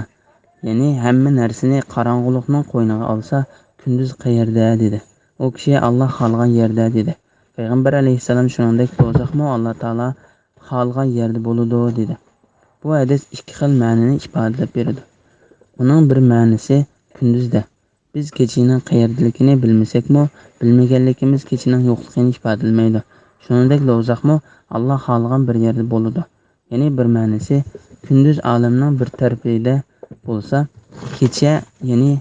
يەنى ھەممە نەرسىنى قاراڭغۇلۇقنىڭ قوينىغا ئالسا، كۈندۈز قەيەردە؟ دېدى. ئۇ كىشى، ئاللا خالىغان يەردە، دېدى. پەيغەمبەر ئەلەيھىسسالام شۇنىڭدەك دوزاخمۇ ئاللا تائالا خالىغان يەردە بولىدۇ، دېدى. بۇ ھەدىس ئىككى خىل مەنىنى ئىپادىلەپ بېرىدۇ. ئۇنىڭ بىر مەنىسى كۈندۈزدە، بىز كېچىنىڭ قەيەردىلىكىنى بىلمىسەكمۇ، بىلمىگەنلىكىمىز كېچىنىڭ يوقلۇقىنى ئىپادىلىمەيدۇ. شۇنىڭدەك دوزاخمۇ ئاللا خالىغان بىر يەردە بولىدۇ. يەنى بىر مەنىسى، كۈندۈز ئالەمنىڭ بىر تەرىپىدە بولسا، كېچە يەنى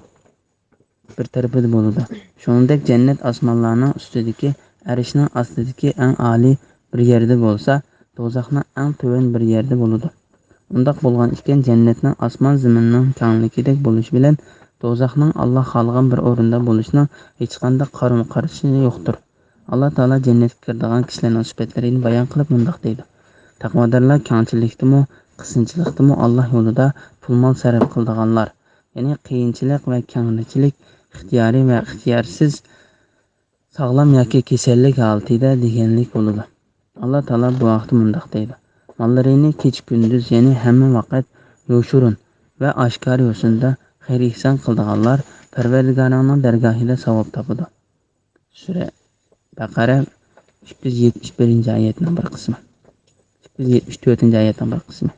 بىر تەرىپىدە بولىدۇ. شۇنىڭدەك جەننەت ئاسمانلارنىڭ ئۈستىدىكى، ئەرشنىڭ ئاستىدىكى ئەڭ ئالىي بىر يەردە بولسا، دوزاخنىڭ ئەڭ تۆۋەن بىر يەردە بولىدۇ. ئۇنداق بولغان ئىكەن، جەننەتنىڭ ئاسمان زېمىننىڭ كەڭلىكىدەك بولۇشى بىلەن دوزاخنىڭ ئاللا خالىغان بىر ئورۇندا بولۇشىنىڭ ھېچقانداق قارىمۇ قارشى يوقتۇر. ئاللا تائالا جەننەتكە كىرىدىغان كىشىلەرنىڭ سۈپەتلىرىنى بايان قىلىپ مۇنداق دەيدۇ: تەقۋادارلار كەڭچىلىكتىمۇ، قىسىنچىلىقتىمۇ ئاللا يولىدا پۇل-مال سەرپ قىلىدىغانلار، يەنى قىيىنچىلىق ۋە كەڭرىچىلىك، ئىختىيارىي ۋە ئىختىيارسىز، ساغلام ياكى كېسەللىك ھالىتىدە دېگەنلىك بولىدۇ. ئاللا تائالا بۇ ھەقتە مۇنداق دەيدۇ: ماللىرىنى كېچە-كۈندۈز، يەنى ھەممە ۋاقىت يوشۇرۇن ۋە ئاشكارا يوسۇندا خەير-ئېھسان قىلىدىغانلار پەرۋەردىگارىنىڭ دەرگاھىدا ساۋاب تاپىدۇ. سۈرە بەقەرە ئىككى يۈز يەتمىش بىرىنچى ئايەتنىڭ بىر قىسمى. ئىككى يۈز يەتمىش تۆتىنچى ئايەتنىڭ بىر قىسمى.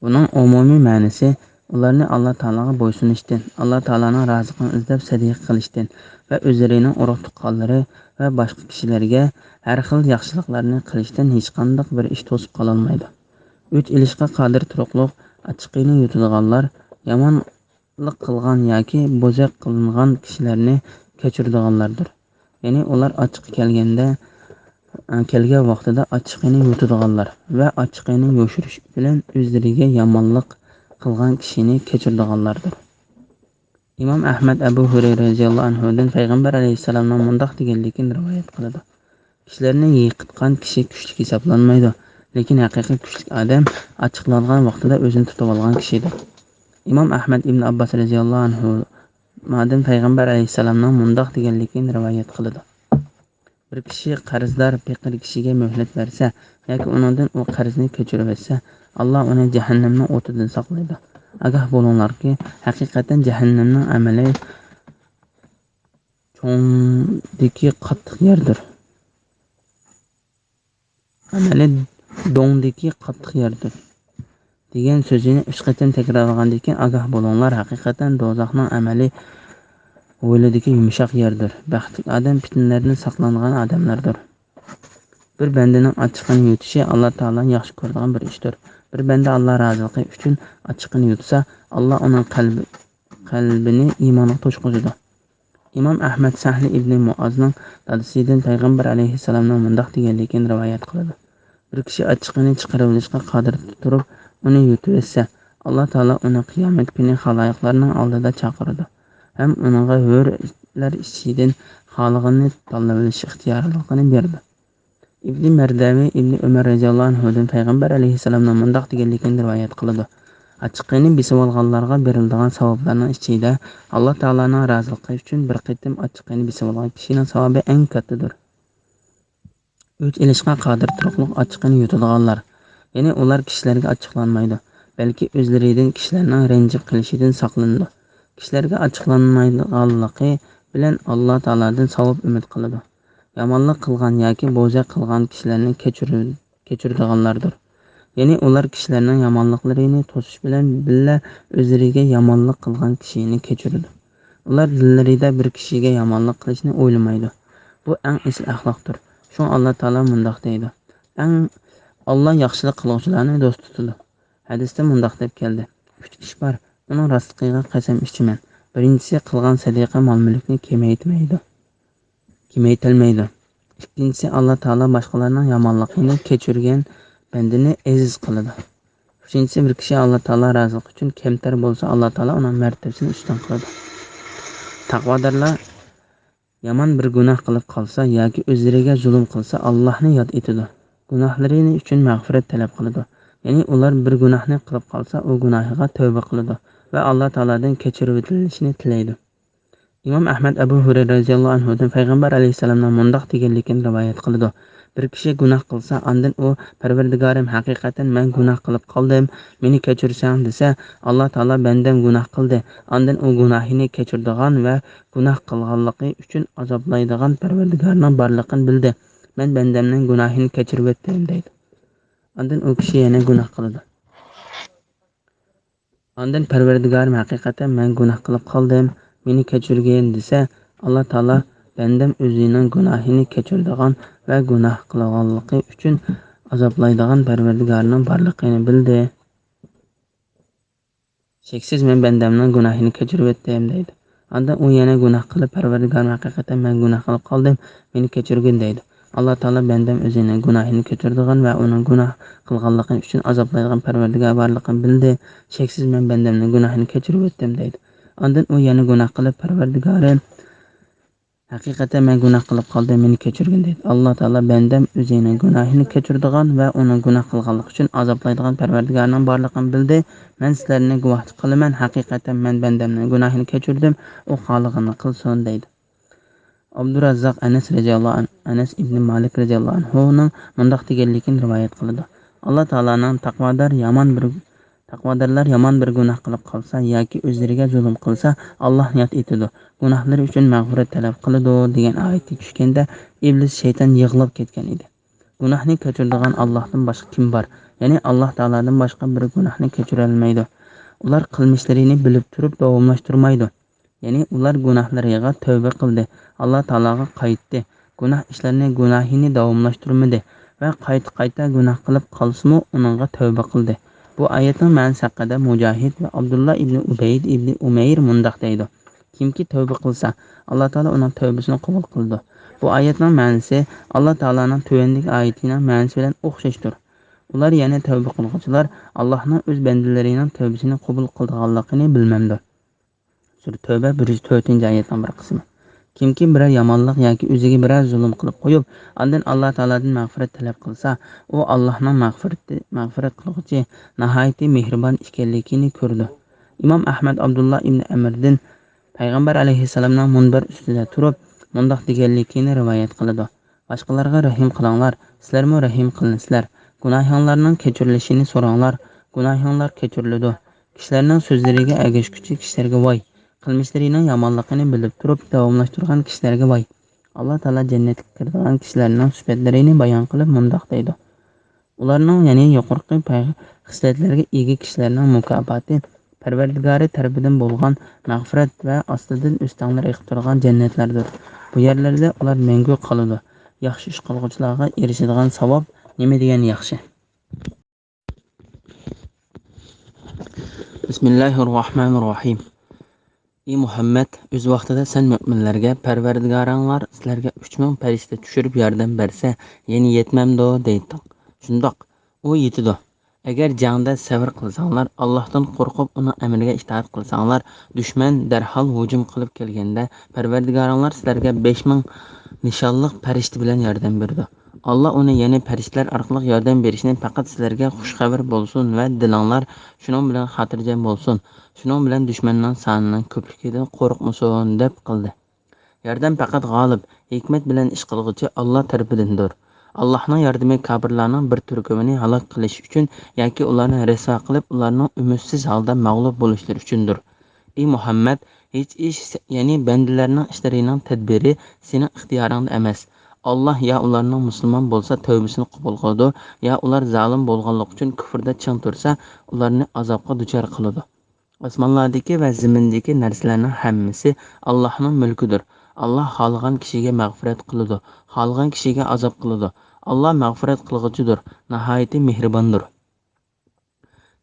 بۇنىڭ ئومۇمىي مەنىسى، ئۇلارنى ئاللا تائالاغا بويسۇنۇشتىن، ئاللا تائالانىڭ رازىلىقىنى ئىزدەپ سەدىقە قىلىشتىن ۋە ئۆزلىرىنىڭ ئۇرۇق-تۇغقانلىرى ۋە باشقا كىشىلەرگە ھەر خىل ياخشىلىقلارنى قىلىشتىن ھېچقانداق بىر ئىش توسۇپ قالالمايدۇ. ئۆچ ئېلىشقا قادىر تۇرۇقلۇق ئاچچىقىنى يۇتىدىغانلار، يامانلىق قىلغان ياكى بوزەك قىلىنغان كىشىلەرنى كەچۈرىدىغانلاردۇر. يەنى ئۇلار ئاچچىقى كەلگەندە، ئە، كەلگەن ۋاقتىدا ئاچچىقىنى يۇتىدىغانلار ۋە ئاچچىقىنى يوشۇرۇش بىلەن ئۆزلىرىگە يامانلىق قىلغان كىشىنى كەچۈرىدىغانلاردۇر. ئىمام ئەھمەد ئەبۇ ھۇرەيرە رەزىياللاھۇ ئەنھۇدىن پەيغەمبەر ئەلەيھىسسالامنىڭ مۇنداق دېگەنلىكىنى رىۋايەت قىلىدۇ: كىشىلەرنى يىقىتقان كىشى كۈچلۈك ھېسابلانمايدۇ، لېكىن ھەقىقىي كۈچلۈك ئادەم ئاچچىقلانغان ۋاقتىدا ئۆزىنى تۇتۇۋالغان كىشىدۇر. ئىمام ئەھمەد ئىبن ئابباس رەزىياللاھۇ ئەنھۇ مادىن پەيغەمبەر ئەلەيھىسسالامنىڭ مۇنداق دېگەنلىكىنى رىۋايەت قىلىدۇ: بىر كىشى قەرزدار پېقىر كىشىگە مۆھلەت بەرسە ياكى ئۇنىڭدىن ئۇ قەرزنى كەچۈرۈۋەتسە، ئاللا ئۇنى جەھەننەمنىڭ ئوتىدىن ساقلايدۇ. ئاگاھ بولۇڭلاركى، ھەقىقەتەن جەھەننەمنىڭ ئەمەلى چوڭدىكى قاتتىق يەردۇر. ئەمەلى دۆڭدىكى قاتتىق يەردۇر دېگەن سۆزىنى ئۈچ قېتىم تەكرارلىغاندىن كېيىن، ئاگاھ بولۇڭلار، ھەقىقەتەن دوزاخنىڭ ئەمەلى ھويلىدىكى يۇمشاق يەردۇر. بەختلىك ئادەم پىتنىلەردىن ساقلانغان ئادەملەردۇر. بىر بەندىنىڭ ئاچچىقىنى يۇتۇشى ئاللا تائالا ياخشى كۆرىدىغان بىر ئىشتۇر. بىر بەندە ئاللا رازىلىقى ئۈچۈن ئاچچىقىنى يۇتسا، ئاللا ئۇنىڭ قەلبى، قەلبىنى ئىمانغا توشقۇزىدۇ. ئىمام ئەھمەد سەھلى ئىبنى مۇئازنىڭ دادىسىدىن پەيغەمبەر ئەلەيھىسسالامنىڭ مۇنداق دېگەنلىكىنى رىۋايەت قىلىدۇ: بىر كىشى ئاچچىقىنى چىقىرىۋېلىشقا قادىر تۇرۇپ، ئۇنى يۇتۇۋەتسە، ئاللا تائالا ئۇنى قىيامەت كۈنى خالايىقلارنىڭ ئالدىدا چاقىرىدۇ ھەم ئۇنىڭغا ھۆرلەر ئىچىدىن خالىغىنىنى تاللىۋېلىش ئىختىيارلىقىنى بېرىدۇ. ئىبنى مەردەۋى ئىبنى ئۆمەر رەزىياللاھۇ ئەنھۇدىن پەيغەمبەر ئەلەيھىسسالامنىڭ مۇنداق دېگەنلىكىنى رىۋايەت قىلىدۇ: ئاچچىقىنى بېسىۋالغانلارغا بېرىلىدىغان ساۋابلارنىڭ ئىچىدە ئاللا تائالانىڭ رازىلىقى ئۈچۈن بىر قېتىم ئاچچىقىنى بېسىۋالغان كىشىنىڭ ساۋابى ئەڭ كاتتىدۇر. ئۆچ ئېلىشقا قادىر تۇرۇقلۇق ئاچچىقىنى يۇتىدىغانلار، يەنى ئۇلار كىشىلەرگە ئاچچىقلانمايدۇ، بەلكى ئۆزلىرىدىن كىشىلەرنىڭ رەنجىپ قېلىشىدىن ساقلىنىدۇ. كىشىلەرگە ئاچچىقلانمايدىغانلىقى بىلەن ئاللا تائالادىن ساۋاب ئۈمىد قىلىدۇ. يامانلىق قىلغان ياكى بوزەك قىلغان كىشىلەرنى كەچۈر-، كەچۈرىدىغانلاردۇر. يەنى ئۇلار كىشىلەرنىڭ يامانلىقلىرىنى توسۇش بىلەن بىللە ئۆزلىرىگە يامانلىق قىلغان كىشىنى كەچۈرىدۇ. ئۇلار دىللىرىدا بىر كىشىگە يامانلىق قىلىشنى ئويلىمايدۇ. بۇ ئەڭ ئېسىل ئەخلاقتۇر. شۇڭا ئاللا تائالا مۇنداق دەيدۇ: ئەڭ، ئاللا ياخشىلىق قىلغۇچىلارنى دوست تۇتىدۇ. ھەدىستە مۇنداق دەپ كەلدى: ئۈچ ئىش بار، ئۇنىڭ راستلىقىغا قەسەم ئىچىمەن. بىرىنچىسى، قىلغان سەدىقە مال-مۈلۈكنى كېمەيتمەيدۇ، كېمەيتەلمەيدۇ. ئىككىنچىسى، ئاللا تائالا باشقىلارنىڭ يامانلىقىنى كەچۈرگەن بەندىنى ئەزىز قىلىدۇ. ئۈچىنچىسى، بىر كىشى ئاللا تائالا رازىلىقى ئۈچۈن كەمتەر بولسا، ئاللا تائالا ئۇنىڭ مەرتىۋىسىنى ئۈستۈن قىلىدۇ. تەقۋادارلار يامان بىر گۇناھ قىلىپ قالسا ياكى ئۆزلىرىگە زۇلۇم قىلسا، ئاللاھنى ياد ئېتىدۇ. گۇناھلىرى ئۈچۈن مەغپىرەت تەلەپ قىلىدۇ. يەنى ئۇلار بىر گۇناھنى قىلىپ قالسا، ئۇ گۇناھىغا تەۋبە قىلىدۇ ۋە ئاللا تائالادىن كەچۈرۈۋېتىلىشىنى تىلەيدۇ. ئىمام ئەھمەد ئەبۇ ھۇرەيرە رەزىياللاھۇ ئەنھۇدىن پەيغەمبەر ئەلەيھىسسالامنىڭ مۇنداق دېگەنلىكىنى رىۋايەت قىلىدۇ: بىر كىشى گۇناھ قىلسا، ئاندىن ئۇ، پەرۋەردىگارىم، ھەقىقەتەن مەن گۇناھ قىلىپ قالدىم، مېنى كەچۈرسەڭ، دېسە، ئاللا تائالا، بەندەم گۇناھ قىلدى، ئاندىن ئۇ گۇناھىنى كەچۈرىدىغان ۋە گۇناھ قىلغانلىقى ئۈچۈن ئازابلايدىغان پەرۋەردىگارنىڭ بارلىقىنى بىلدى. مەن بەندەمنىڭ گۇناھىنى كەچۈرۈۋەتتىم، دەيدۇ. ئاندىن ئۇ كىشى يەنە گۇناھ قىلىدۇ. ئاندىن، پەرۋەردىگارىم، ھەقىقەتەن مەن گۇناھ قىلىپ قالدىم، مېنى كەچۈرگىن، دېسە، ئاللا تائالا، بەندەم ئۆزىنىڭ گۇناھىنى كەچۈرىدىغان ۋە گۇناھ قىلغانلىقى ئۈچۈن ئازابلايدىغان پەرۋەردىگارنىڭ بارلىقىنى بىلدى. شەكسىز مەن بەندەمنىڭ گۇناھىنى كەچۈرۈۋەتتىم، دەيدۇ. ئاندىن ئۇ يەنە گۇناھ قىلىپ، پەرۋەردىگارىم، ھەقىقەتەن مەن گۇناھ قىلىپ قالدىم، مېنى كەچۈرگىن، دەيدۇ. ئاللا تائالا بەندەم ئۆزىنىڭ گۇناھىنى كەچۈرىدىغان ۋە ئۇنىڭ گۇناھ قىلغانلىقى ئۈچۈن ئازابلايدىغان پەرۋەردىگار بارلىقىنى بىلدى. شەكسىز مەن بەندەمنىڭ گۇناھىنى كەچۈرۈۋەتتىم، دەيدۇ. ئاندىن ئۇ يەنە گۇناھ قىلىپ، پەرۋەردىگارىم، ھەقىقەتەن مەن گۇناھ قىلىپ قالدىم، مېنى كەچۈرگىن، دەيدۇ. ئاللا تائالا بەندەم ئۆزىنىڭ گۇناھىنى كەچۈرىدىغان ۋە ئۇنىڭ گۇناھ قىلغانلىقى ئۈچۈن ئازابلايدىغان پەرۋەردىگارنىڭ بارلىقىنى بىلدى. مەن سىلەرنى گۇۋاھچى قىلىمەن، ھەقىقەتەن مەن بەندەمنىڭ گۇناھىنى كەچۈردۈم، ئۇ خالىغىنىنى قىلسۇن، دەيدۇ. ئابدۇراززاق ئەنەس رەزىياللاھۇ ئەنھۇ، ئەنەس ئىبنى مالىك رەزىياللاھۇ ئەنھۇنىڭ مۇنداق دېگەنلىكىنى رىۋايەت قىلىدۇ: ئاللا تائالانىڭ تەقۋادار يامان بىر تەقۋادارلار يامان بىر گۇناھ قىلىپ قالسا ياكى ئۆزلىرىگە زۇلۇم قىلسا، ئاللاھنى ياد ئېتىدۇ، گۇناھلىرى ئۈچۈن مەغپىرەت تەلەپ قىلىدۇ، دېگەن ئايىتى چۈشكەندە، ئىبلىس شەيتان يىغلاپ كەتكەن ئىدى. گۇناھنى كەچۈرىدىغان ئاللاھتىن باشقا كىم بار؟ يەنى ئاللاھ تائالادىن باشقا بىر گۇناھنى كەچۈرەلمەيدۇ. ئۇلار قىلمىشلىرىنى بىلىپ تۇرۇپ داۋاملاشتۇرمايدۇ. يەنى ئۇلار گۇناھلىرىغا تەۋبە قىلدى، ئاللا تائالاغا قايتتى، گۇناھ ئىشلىرىنى، گۇناھىنى داۋاملاشتۇرمىدى ۋە قايتا-قايتا گۇناھ قىلىپ قالسىمۇ ئۇنىڭغا تەۋبە قىلدى. بۇ ئايەتنىڭ مەنىسى ھەققىدە مۇجاھىد ۋە ئابدۇللا ئىبنى ئۇبەيد ئىبنى ئۇمەير مۇنداق دەيدۇ: كىمكى تەۋبە قىلسا، ئاللا تائالا ئۇنىڭ تەۋبىسىنى قوبۇل قىلىدۇ. بۇ ئايەتنىڭ مەنىسى ئاللا تائالانىڭ تۆۋەندىكى ئايىتىنىڭ مەنىسى بىلەن ئوخشاشتۇر. ئۇلار، يەنى تەۋبە قىلغۇچىلار، ئاللانىڭ ئۆز بەندىلىرىنىڭ تەۋبىسىنى قوبۇل قىلىدىغانلىقىنى بىلمەمدۇ؟ سۈرە تەۋبە بىر يۈز تۆتىنچى ئايەتنىڭ بىر قىسمى. كىمكى بىرەر يامانلىق ياكى ئۆزىگە بىرەر زۇلۇم قىلىپ قويۇپ، ئاندىن ئاللا تائالادىن مەغپىرەت تەلەپ قىلسا، ئۇ ئاللانىڭ مەغپىرىتى، مەغپىرەت قىلغۇچى، ناھايىتى مېھرىبان ئىكەنلىكىنى كۆرىدۇ. ئىمام ئەھمەد ئابدۇللا ئىبنى ئەمىردىن پەيغەمبەر ئەلەيھىسسالامنىڭ مۇنبەر ئۈستىدە تۇرۇپ، مۇنداق دېگەنلىكىنى رىۋايەت قىلىدۇ: باشقىلارغا رەھىم قىلىڭلار، سىلەرمۇ رەھىم قىلىنىسىلەر. گۇناھىڭلارنىڭ كەچۈرۈلۈشىنى سوراڭلار، گۇناھىڭلار كەچۈرۈلىدۇ. كىشىلەرنىڭ سۆزلىرىگە ئەگەشكۈچى كىشىلەرگە ۋاي! قىلمىشلىرىنىڭ يامانلىقىنى بىلىپ تۇرۇپ داۋاملاشتۇرغان كىشىلەرگە ۋاي! ئاللا تائالا جەننەتكە كىرىدىغان كىشىلەرنىڭ سۈپەتلىرىنى بايان قىلىپ مۇنداق دەيدۇ: ئۇلارنىڭ، يەنى يۇقىرىقى پەي-، خىسلەتلەرگە ئىگە كىشىلەرنىڭ مۇكاپاتى پەرۋەردىگارى تەرىپىدىن بولغان مەغپىرەت ۋە ئاستىدىن ئۆستەڭلەر ئېقىپ تۇرىدىغان جەننەتلەردۇر. بۇ يەرلەردە ئۇلار مەڭگۈ قالىدۇ. ياخشى ئىش قىلغۇچىلارغا ئېرىشىدىغان ساۋاب نېمە دېگەن ياخشى! بىسمىللاھىررەھمانىررەھىم. ئى مۇھەممەد، ئۆز ۋاقتىدا سەن مۆمىنلەرگە، پەرۋەردىگارىڭلار سىلەرگە ئۈچ مىڭ پەرىشتە چۈشۈرۈپ ياردەم بەرسە، يەنە يەتمەمدۇ؟ دەيتتىڭ. شۇنداق، ئۇ يېتىدۇ. ئەگەر جەڭدە سەۋر قىلساڭلار، ئاللاھتىن قورقۇپ، ئۇنىڭ ئەمرىگە ئىتائەت قىلساڭلار، دۈشمەن دەرھال ھۇجۇم قىلىپ كەلگەندە، پەرۋەردىگارىڭلار سىلەرگە بەش مىڭ نىشانلىق پەرىشتە بىلەن ياردەم بېرىدۇ. ئاللا ئۇنى، يەنى پەرىشتىلەر ئارقىلىق ياردەم بېرىشنى پەقەت سىلەرگە خۇش خەۋەر بولسۇن ۋە دىلىڭلار شۇنىڭ بىلەن خاتىرجەم بولسۇن، شۇنىڭ بىلەن دۈشمەننىڭ سانىنىڭ كۆپلۈكىدىن قورقمىسۇن، دەپ قىلدى. ياردەم پەقەت غالىب، ھېكمەت بىلەن ئىش قىلغۇچى ئاللا تەرىپىدىندۇر. ئاللاھنىڭ ياردىمى كاپىرلارنىڭ بىر تۈركۈمىنى ھالاك قىلىش ئۈچۈن ياكى ئۇلارنى رىسۋا قىلىپ، ئۇلارنىڭ ئۈمىدسىز ھالدا مەغلۇپ بولۇشلىرى ئۈچۈندۇر. ئى مۇھەممەد، ھېچ ئىش، يەنى بەندىلەرنىڭ ئىشلىرىنىڭ تەدبىرى سېنىڭ ئىختىيارىڭدا ئەمەس. ئاللا يا ئۇلارنىڭ مۇسۇلمان بولسا تەۋبىسىنى قوبۇل قىلىدۇ، يا ئۇلار زالىم بولغانلىقى ئۈچۈن كۇفرىدا چىڭ تۇرسا ئۇلارنى ئازابقا دۇچار قىلىدۇ. ئاسمانلاردىكى ۋە زېمىندىكى نەرسىلەرنىڭ ھەممىسى ئاللاھنىڭ مۈلكىدۇر. ئاللا خالىغان كىشىگە مەغپىرەت قىلىدۇ، خالىغان كىشىگە ئازاب قىلىدۇ. ئاللا مەغپىرەت قىلغۇچىدۇر، ناھايىتى مېھرىباندۇر.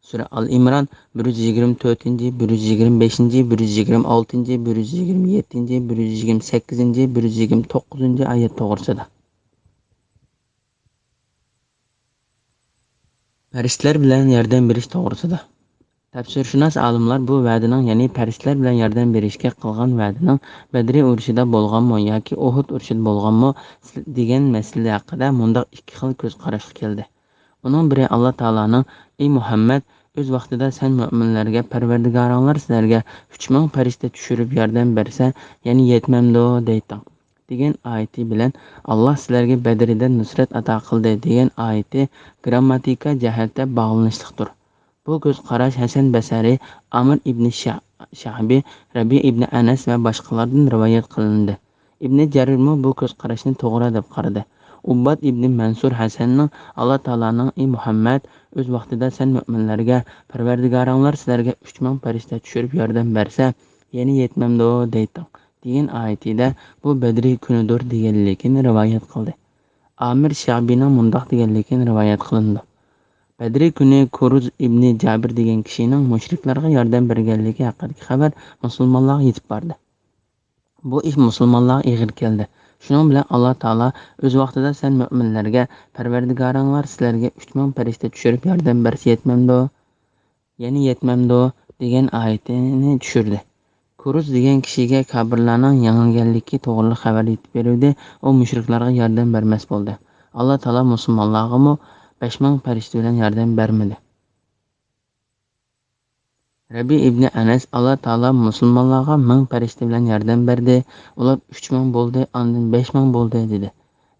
سۈرە ئال ئىمران، بىر يۈز يىگىرمە تۆتىنچى، بىر يۈز يىگىرمە بەشىنچى، بىر يۈز يىگىرمە ئالتىنچى، بىر يۈز يىگىرمە يەتتىنچى، بىر يۈز يىگىرمە سەككىزىنچى، بىر يۈز يىگىرمە توققۇزىنچى ئايەت توغرىسىدا. پەرىشتىلەر بىلەن ياردەم بېرىش توغرىسىدا. تەپسىرشۇناس ئالىملار بۇ ۋەدىنىڭ، يەنى پەرىشتىلەر بىلەن ياردەم بېرىشكە قىلغان ۋەدىنىڭ بەدرى ئۇرۇشىدا بولغانمۇ ياكى ئۇھۇد ئۇرۇشىدا بولغانمۇ دېگەن مەسىلە ھەققىدە مۇنداق ئىككى خىل كۆز قاراشقا كەلدى. ئۇنىڭ بىرى، ئاللا تائالانىڭ، ئى مۇھەممەد، ئۆز ۋاقتىدا سەن مۆمىنلەرگە، پەرۋەردىگارىڭلار سىلەرگە ئۈچ مىڭ پەرىشتە چۈشۈرۈپ ياردەم بەرسە، يەنە يەتمەمدۇ؟ دەيتتىڭ، دېگەن ئايىتى بىلەن ئاللا سىلەرگە بەدرىدە نۇسرەت ئاتا قىلدى دېگەن ئايىتى گىرامماتىكا جەھەتتە باغلىنىشلىقتۇر. بۇ كۆز قاراش ھەسەن بەسرى، ئامىر ئىبنى شە-، شەھبى، رەبىئە ئىبنى ئەنەس ۋە باشقىلاردىن رىۋايەت قىلىندى. ئىبنى جەرىرمۇ بۇ كۆز قاراشنى توغرا دەپ قارىدى. ئۇبباد ئىبنى مەنسۇر ھەسەننىڭ، ئاللا تائالانىڭ، ئى مۇھەممەد، ئۆز ۋاقتىدا سەن مۆمىنلەرگە، پەرۋەردىگارىڭلار سىلەرگە ئۈچ مىڭ پەرىشتە چۈشۈرۈپ ياردەم بەرسە، يەنە يەتمەمدۇ؟ دەيتتىڭ، دېگەن ئايىتىدە بۇ بەدرى كۈنىدۇر دېگەنلىكىنى رىۋايەت قىلدى. ئامىر شەھبىنىڭ مۇنداق دېگەنلىكىنى رىۋايەت قىلىنىدۇ. بەدرى كۈنى كۇرۇز ئىبنى جابىر دېگەن كىشىنىڭ مۇشرىكلارغا ياردەم بەرگەنلىكى ھەققىدىكى خەۋەر مۇسۇلمانلارغا يېتىپ باردى. بۇ ئىش مۇسۇلمانلارغا ئېغىر كەلدى. شۇنىڭ بىلەن ئاللا تائالا ئۆز ۋاقتىدا سەن مۆمىنلەرگە، پەرۋەردىگارىڭلار سىلەرگە ئۈچ مىڭ پەرىشتە چۈشۈرۈپ ياردەم بەرسە يەتمەمدۇ؟ يەنە يەتمەمدۇ؟ دېگەن ئايىتىنى چۈشۈردى. كۇرۇز دېگەن كىشىگە كاپىرلارنىڭ يېڭىلگەنلىكى توغرىلىق خەۋەر يېتىپ بېرىلدى. ئۇ مۇشرىكلارغا ياردەم بەرمەس بولدى. ئاللا تائالا مۇسۇلمانلارغىمۇ بەش مىڭ پەرىشتە بىلەن ياردەم بەرمىدى. رەبىئە ئىبنى ئەنەس، ئاللا تائالا مۇسۇلمانلارغا مىڭ پەرىشتە بىلەن ياردەم بەردى، ئۇلار ئۈچ مىڭ بولدى، ئاندىن بەش مىڭ بولدى، دېدى.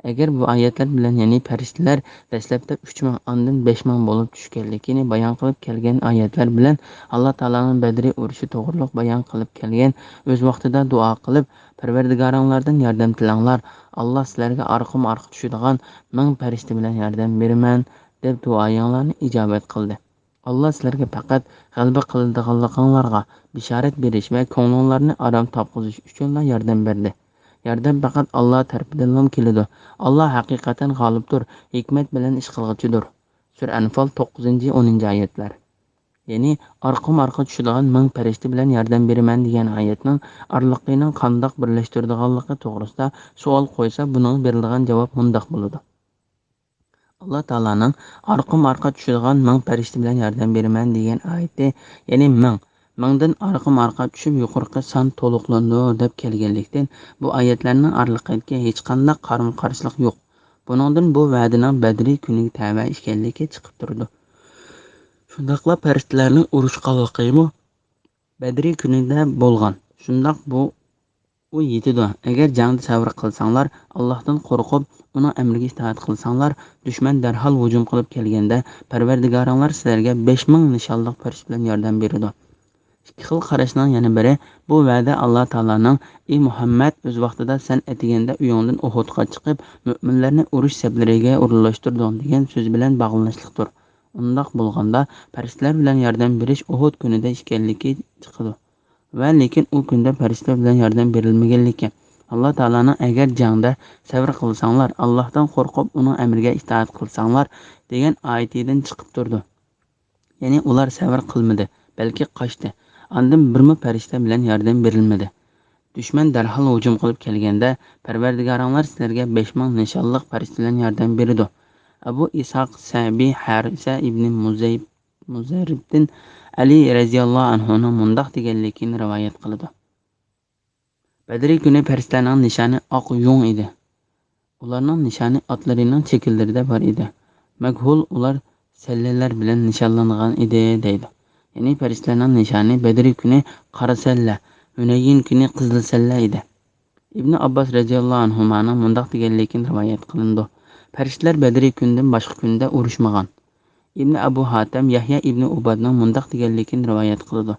ئەگەر بۇ ئايەتلەر بىلەن، يەنى پەرىشتىلەر دەسلەپتە ئۈچ مىڭ، ئاندىن بەش مىڭ بولۇپ چۈشكەنلىكىنى بايان قىلىپ كەلگەن ئايەتلەر بىلەن ئاللا تائالانىڭ بەدرى ئۇرۇشى توغرۇلۇق بايان قىلىپ كەلگەن، ئۆز ۋاقتىدا دۇئا قىلىپ، پەرۋەردىگارىڭلاردىن ياردەم تىلەڭلار، ئاللا سىلەرگە ئارقىمۇ ئارقا چۈشىدىغان مىڭ پەرىشتە بىلەن ياردەم بېرىمەن، دەپ دۇئايىڭلارنى ئىجابەت قىلدى. ئاللا سىلەرگە پەقەت غەلىبە قىلىدىغانلىقىڭلارغا بېشارەت بېرىش ۋە كۆڭلۈڭلارنى ئارام تاپقۇزۇش ئۈچۈنلا ياردەم بەردى. ياردەم پەقەت ئاللا تەرىپىدىنلا كېلىدۇ. ئاللا ھەقىقەتەن غالىبتۇر، ھېكمەت بىلەن ئىش قىلغۇچىدۇر. سۈرە ئەنفال، توققۇزىنچى، ئونىنچى ئايەتلەر. يەنى ئارقىمۇ ئارقا چۈشىدىغان مىڭ پەرىشتە بىلەن ياردەم بېرىمەن دېگەن ئايەتنىڭ ئارىلىقىنى قانداق بىرلەشتۈرىدىغانلىقى توغرىسىدا سوئال قويسا، بۇنىڭغا بېرىلىدىغان جاۋاب مۇنداق بولىدۇ. ئاللا تائالانىڭ ئارقىمۇ ئارقا چۈشىدىغان مىڭ پەرىشتە بىلەن ياردەم بېرىمەن دېگەن ئايىتى، يەنى مىڭ، مىڭدىن ئارقىمۇ ئارقا چۈشۈپ يۇقىرىقى سان تولۇقلىنىدۇ دەپ كەلگەنلىكتىن، بۇ ئايەتلەرنىڭ ئارىلىقىدىكى ھېچقانداق قارىمۇ قارشىلىق يوق. بۇنىڭدىن بۇ ۋەدىنىڭ بەدرى كۈنىگە تەۋە ئىكەنلىكى چىقىپ تۇرىدۇ. شۇنداقلا پەرىشتىلەرنىڭ ئۇرۇشقانلىقىمۇ بەدرى كۈنىدە بولغان. شۇنداق بۇ ئۇ يېتىدۇ. ئەگەر جەڭدە سەۋر قىلساڭلار، ئاللاھتىن قورقۇپ، ئۇنىڭ ئەمرىگە ئىتائەت قىلساڭلار، دۈشمەن دەرھال ھۇجۇم قىلىپ كەلگەندە، پەرۋەردىگارىڭلار سىلەرگە بەش مىڭ نىشانلىق پەرىشتە بىلەن ياردەم بېرىدۇ. ئىككى خىل قاراشنىڭ يەنە بىرى، بۇ ۋەدە ئاللا تائالانىڭ، ئى مۇھەممەد، ئۆز ۋاقتىدا سەن ئەتىگەندە ئۆيۈڭدىن ئۇھۇدقا چىقىپ، مۆمىنلەرنى ئۇرۇش سەپلىرىگە ئورۇنلاشتۇردۇڭ، دېگەن سۆزى بىلەن باغلىنىشلىقتۇر. ئۇنداق بولغاندا، پەرىشتىلەر بىلەن ياردەم بېرىش ئۇھۇد كۈنىدە ئىكەنلىكى چىقىدۇ. ۋە لېكىن ئۇ كۈندە پەرىشتىلەر بىلەن ياردەم بېرىلمىگەنلىكى، ئاللا تائالانىڭ، ئەگەر جەڭدە سەۋر قىلساڭلار، ئاللاھتىن قورقۇپ، ئۇنىڭ ئەمرىگە ئىتائەت قىلساڭلار، دېگەن ئايىتىدىن چىقىپ تۇرىدۇ. يەنى ئۇلار سەۋر قىلمىدى، بەلكى قاچتى. ئاندىن بىرمۇ پەرىشتە بىلەن ياردەم بېرىلمىدى. دۈشمەن دەرھال ھۇجۇم قىلىپ كەلگەندە، پەرۋەردىگارىڭلار سىلەرگە بەش مىڭ نىشانلىق پەرىشتە بىلەن ياردەم بېرىدۇ. ئەبۇ ئىسھاق سەبىي ھارىسە ئىبنى مۇزەيب-، مۇزەررىبتىن ئەلى رەزىياللاھۇ ئەنھۇنىڭ مۇنداق دېگەنلىكىنى رىۋايەت قىلىدۇ. بەدرى كۈنى پەرىشتىلەرنىڭ نىشانى ئاق يۇڭ ئىدى. ئۇلارنىڭ نىشانى ئاتلىرىنىڭ چېكىلىرىدە بار ئىدى. مەجھۇل ئۇلار سەللىلەر بىلەن نىشانلانغان ئىدى، دەيدۇ. يەنى پەرىشتىلەرنىڭ نىشانى بەدرى كۈنى قارا سەللە، ھۈنەيىن كۈنى قىزىل سەللە ئىدى. ئىبنى ئابباس رەزىياللاھۇ ئەنھۇمانىڭ مۇنداق دېگەنلىكىنى رىۋايەت قىلىنىدۇ: پەرىشتىلەر بەدرى كۈنىدىن باشقا كۈندە ئۇرۇشمىغان. ئىبنى ئەبۇ ھاتەم يەھيا ئىبنى ئۇبادنىڭ مۇنداق دېگەنلىكىنى رىۋايەت قىلىدۇ: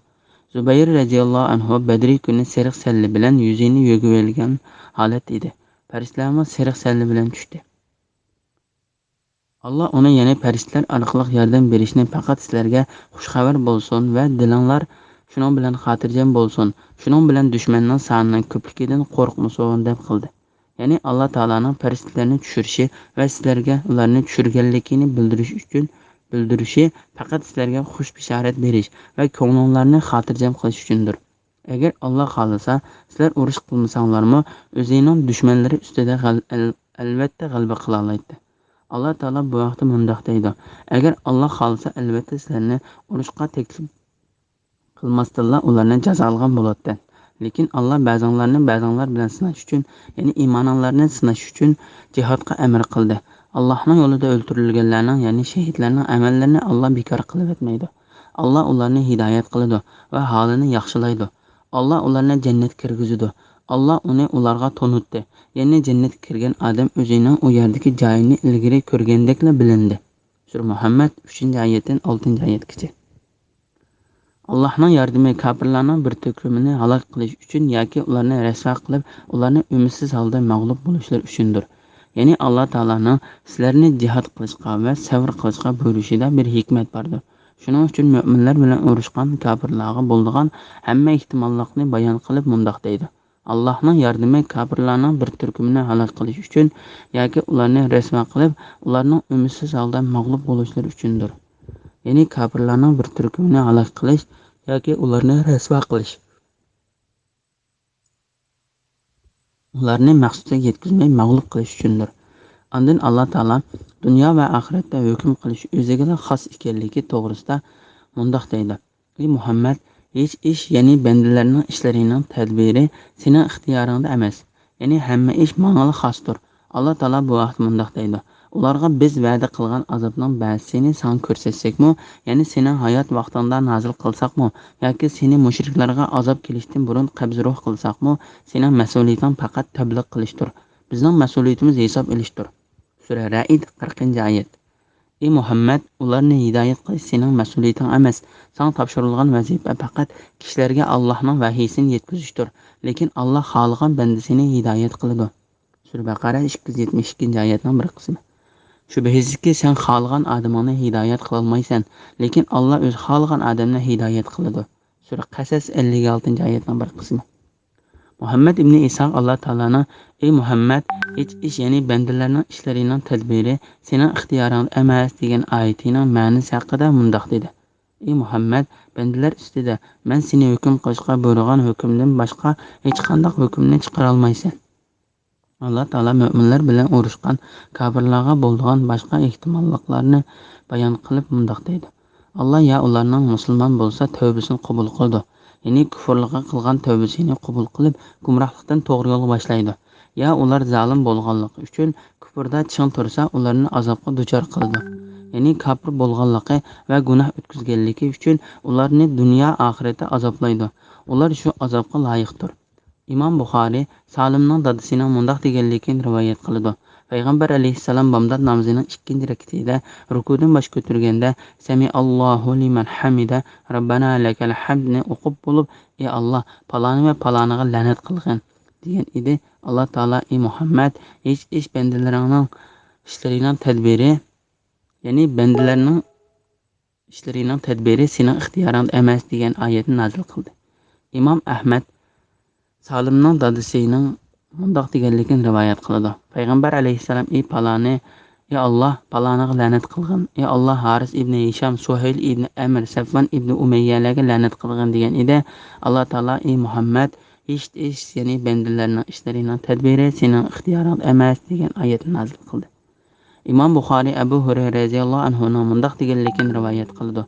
زۇبەير رەزىياللاھۇ ئەنھۇ بەدرى كۈنى سېرىق سەللە بىلەن يۈزىنى يۆگىۋەلگەن ھالەتتە ئىدى. پەرىشتىلەرمۇ سېرىق سەللە بىلەن چۈشتى. ئاللا ئۇنى يەنە پەرىشتىلەر ئارقىلىق ياردەم بېرىشنى پەقەت سىلەرگە خۇش خەۋەر بولسۇن ۋە دىلىڭلار شۇنىڭ بىلەن خاتىرجەم بولسۇن، شۇنىڭ بىلەن دۈشمەننىڭ سانىنىڭ كۆپلۈكىدىن قورقمىسۇن، دەپ قىلدى. يەنى ئاللا تائالانىڭ پەرىشتىلەرنى چۈشۈرۈشى ۋە سىلەرگە ئۇلارنى چۈشۈرگەنلىكىنى بىلدۈرۈش ئۈچۈن، بىلدۈرۈشى پەقەت سىلەرگە خۇش بېشارەت بېرىش ۋە كۆڭلۈڭلارنى خاتىرجەم قىلىش ئۈچۈندۇر. ئەگەر ئاللا خالىسا، سىلەر ئۇرۇش قىلمىساڭلارمۇ، ئۆزىنىڭ دۈشمەنلىرى ئۈستىدە غەل-، ئەل-، ئەلۋەتتە غەلىبە قىلالايتتى. ئاللا تائالا بۇ ھەقتە مۇنداق دەيدۇ: ئەگەر ئاللا خالىسا، ئەلۋەتتە سىلەرنى ئۇرۇشقا تەكلىپ قىلماستىنلا ئۇلارنى جازالىغان بولاتتى. لېكىن ئاللا بەزىڭلارنى بەزىڭلار بىلەن سىناش ئۈچۈن، يەنى ئىمانىڭلارنى سىناش ئۈچۈن جىھادقا ئەمر قىلدى. ئاللانىڭ يولىدا ئۆلتۈرۈلگەنلەرنىڭ، يەنى شېھىتلەرنىڭ ئەمەللىرىنى ئاللا بىكار قىلىۋەتمەيدۇ. ئاللا ئۇلارنى ھىدايەت قىلىدۇ ۋە ھالىنى ياخشىلايدۇ. ئاللا ئۇلارنى جەننەتكە كىرگۈزىدۇ. ئاللا ئۇنى ئۇلارغا تونۇتتى. يەنى جەننەتكە كىرگەن ئادەم ئۆزىنىڭ ئۇ يەردىكى جايىنى ئىلگىرى كۆرگەندەكلا بىلىندى. سۈرە مۇھەممەد، ئۈچىنچى ئايەتتىن ئالتىنچى ئايەتكىچە. ئاللاھنىڭ ياردىمى كاپىرلارنىڭ بىر تۈركۈمىنى ھالاك قىلىش ئۈچۈن ياكى ئۇلارنى رەسۋا قىلىپ، ئۇلارنى ئۈمىدسىز ھالدا مەغلۇپ بولۇشلىرى ئۈچۈندۇر. يەنى ئاللا تائالانىڭ سىلەرنى جىھاد قىلىشقا ۋە سەۋر قىلىشقا بۇيرۇشىدا بىر ھېكمەت باردۇر. شۇنىڭ ئۈچۈن مۆمىنلەر بىلەن ئۇرۇشقان كاپىرلارغا بولىدىغان ھەممە ئېھتىماللىقنى بايان قىلىپ مۇنداق دەيدۇ: ئاللاھنىڭ ياردىمى كاپىرلارنىڭ بىر تۈركۈمىنى ھالاك قىلىش ئۈچۈن ياكى ئۇلارنى رەسۋا قىلىپ، ئۇلارنىڭ ئۈمىدسىز ھالدا مەغلۇپ بولۇشلىرى ئۈچۈندۇر. يەنى كاپىرلارنىڭ بىر تۈركۈمىنى ھالاك قىلىش ياكى ئۇلارنى رەسۋا قىلىش، ئۇلارنى مەقسىتىگە يەتكۈزمەي مەغلۇپ قىلىش ئۈچۈندۇر. ئاندىن ئاللا تائالا دۇنيا ۋە ئاخىرەتتە ھۆكۈم قىلىش ئۆزىگىلا خاس ئىكەنلىكى توغرىسىدا مۇنداق دەيدۇ: ئى مۇھەممەد، ھېچ ئىش، يەنى بەندىلەرنىڭ ئىشلىرىنىڭ تەدبىرى سېنىڭ ئىختىيارىڭدا ئەمەس. يەنى ھەممە ئىش ماڭىلا خاستۇر. ئاللا تائالا بۇ ھەقتە مۇنداق دەيدۇ: ئۇلارغا بىز ۋەدە قىلغان ئازابنىڭ بەزىسىنى ساڭا كۆرسەتسەكمۇ، يەنى سېنىڭ ھايات ۋاقتىڭدا نازىل قىلساقمۇ ياكى سېنى مۇشرىكلارغا ئازاب كېلىشتىن بۇرۇن قەبزى روھ قىلساقمۇ، سېنىڭ مەسئۇلىيىتىڭ پەقەت تەبلىغ قىلىشتۇر. بىزنىڭ مەسئۇلىيىتىمىز ھېساب ئېلىشتۇر. سۈرە رەئد، قىرىقىنچى ئايەت. ئى مۇھەممەد، ئۇلارنى ھىدايەت قىلىش سېنىڭ مەسئۇلىيىتىڭ ئەمەس. ساڭا تاپشۇرۇلغان ۋەزىپە پەقەت كىشىلەرگە ئاللاھنىڭ ۋەھىيسىنى يەتكۈزۈشتۇر. لېكىن ئاللاھ خالىغان بەندىسىنى ھىدايەت قىلىدۇ. سۈرە بەقەرە، ئىككى يۈز يەتمىش ئىككىنچى ئايەتنىڭ بىر قىسمى. شۈبھىسىزكى، سەن خالىغان ئادىمىڭنى ھىدايەت قىلالمايسەن، لېكىن ئاللاھ ئۆزى خالىغان ئادەمنى ھىدايەت قىلىدۇ. سۈرە قەسەس، ئەللىك ئالتىنچى ئايەتنىڭ بىر قىسمى. مۇھەممەد ئىبنى ئىسھاق ئاللا تائالانىڭ «ئەي مۇھەممەد، ھېچ ئىش، يەنى بەندىلەرنىڭ ئىشلىرىنىڭ تەدبىرى سېنىڭ ئىختىيارىڭدا ئەمەس» دېگەن ئايىتىنىڭ مەنىسى ھەققىدە مۇنداق دېدى: ئەي مۇھەممەد، بەندىلەر ئۈستىدە مەن سېنى ھۆكۈم قىلىشقا بۇيرۇغان ھۆكۈمدىن باشقا ھېچقانداق ھۆكۈمنى چىقىرالمايسەن. ئاللا تائالا مۆمىنلەر بىلەن ئۇرۇشقان كاپىرلارغا بولىدىغان باشقا ئېھتىماللىقلارنى بايان قىلىپ مۇنداق دەيدۇ: ئاللا يا ئۇلارنىڭ مۇسۇلمان بولسا تەۋبىسىنى قوبۇل قىلىدۇ، يەنى كۇفرلۇققا قىلغان تەۋبىسىنى قوبۇل قىلىپ گۇمراھلىقتىن توغرا يولغا باشلايدۇ، يا ئۇلار زالىم بولغانلىقى ئۈچۈن كۇفردا چىڭ تۇرسا ئۇلارنى ئازابقا دۇچار قىلىدۇ، يەنى كاپىر بولغانلىقى ۋە گۇناھ ئۆتكۈزگەنلىكى ئۈچۈن ئۇلارنى دۇنيا ئاخىرەتتە ئازابلايدۇ، ئۇلار شۇ ئازابقا لايىقتۇر. ئىمام بۇخارى سالىمنىڭ دادىسىنىڭ مۇنداق دېگەنلىكىنى رىۋايەت قىلىدۇ: پەيغەمبەر ئەلەيھىسسالام بامدات نامىزىنىڭ ئىككىنچى رەكىتىدە رۇكۇدىن باش كۆتۈرگەندە «سەمىئاللاھۇ لىمەن ھەمىدە، رەببەنا لەكەل ھەمد»نى ئوقۇپ بولۇپ، «ئى ئاللا، پالانى ۋە پالانىغا لەنەت قىلغىن» دېگەن ئىدى. ئاللا تائالا: ئى مۇھەممەد، ھېچ ئىش بەندىلىرىڭنىڭ ئىشلىرىنىڭ تەدبىرى، يەنى بەندىلەرنىڭ ئىشلىرىنىڭ تەدبىرى سېنىڭ ئىختىيارىڭدا ئەمەس دېگەن ئايەتنى نازىل قىلدى. ئىمام ئەھمەد سالىمنىڭ دادىسىنىڭ مۇنداق دېگەنلىكىنى رىۋايەت قىلىدۇ: پەيغەمبەر ئەلەيھىسسالام «ئى پالانى، «ئى ئاللاھ، پالانىغا لەنەت قىلغىن! ئى ئاللاھ، ھارىس ئىبنى ھىشام، سۇھەيل ئىبنى ئەمر، سەفۋان ئىبنى ئۇمەييەلەرگە لەنەت قىلغىن!» دېگەن ئىدى. ئاللاھ تائالا: «ئى مۇھەممەد، ھېچ ئىش، يەنى بەندىلەرنىڭ ئىشلىرىنىڭ تەدبىرى سېنىڭ ئىختىيارىڭدا ئەمەس» دېگەن ئايەتنى نازىل قىلدى. ئىمام بۇخارىي ئەبۇ ھۇرەيرە رەزىياللاھۇ ئەنھۇنىڭ مۇنداق دېگەنلىكىنى رىۋايەت قىلىدۇ: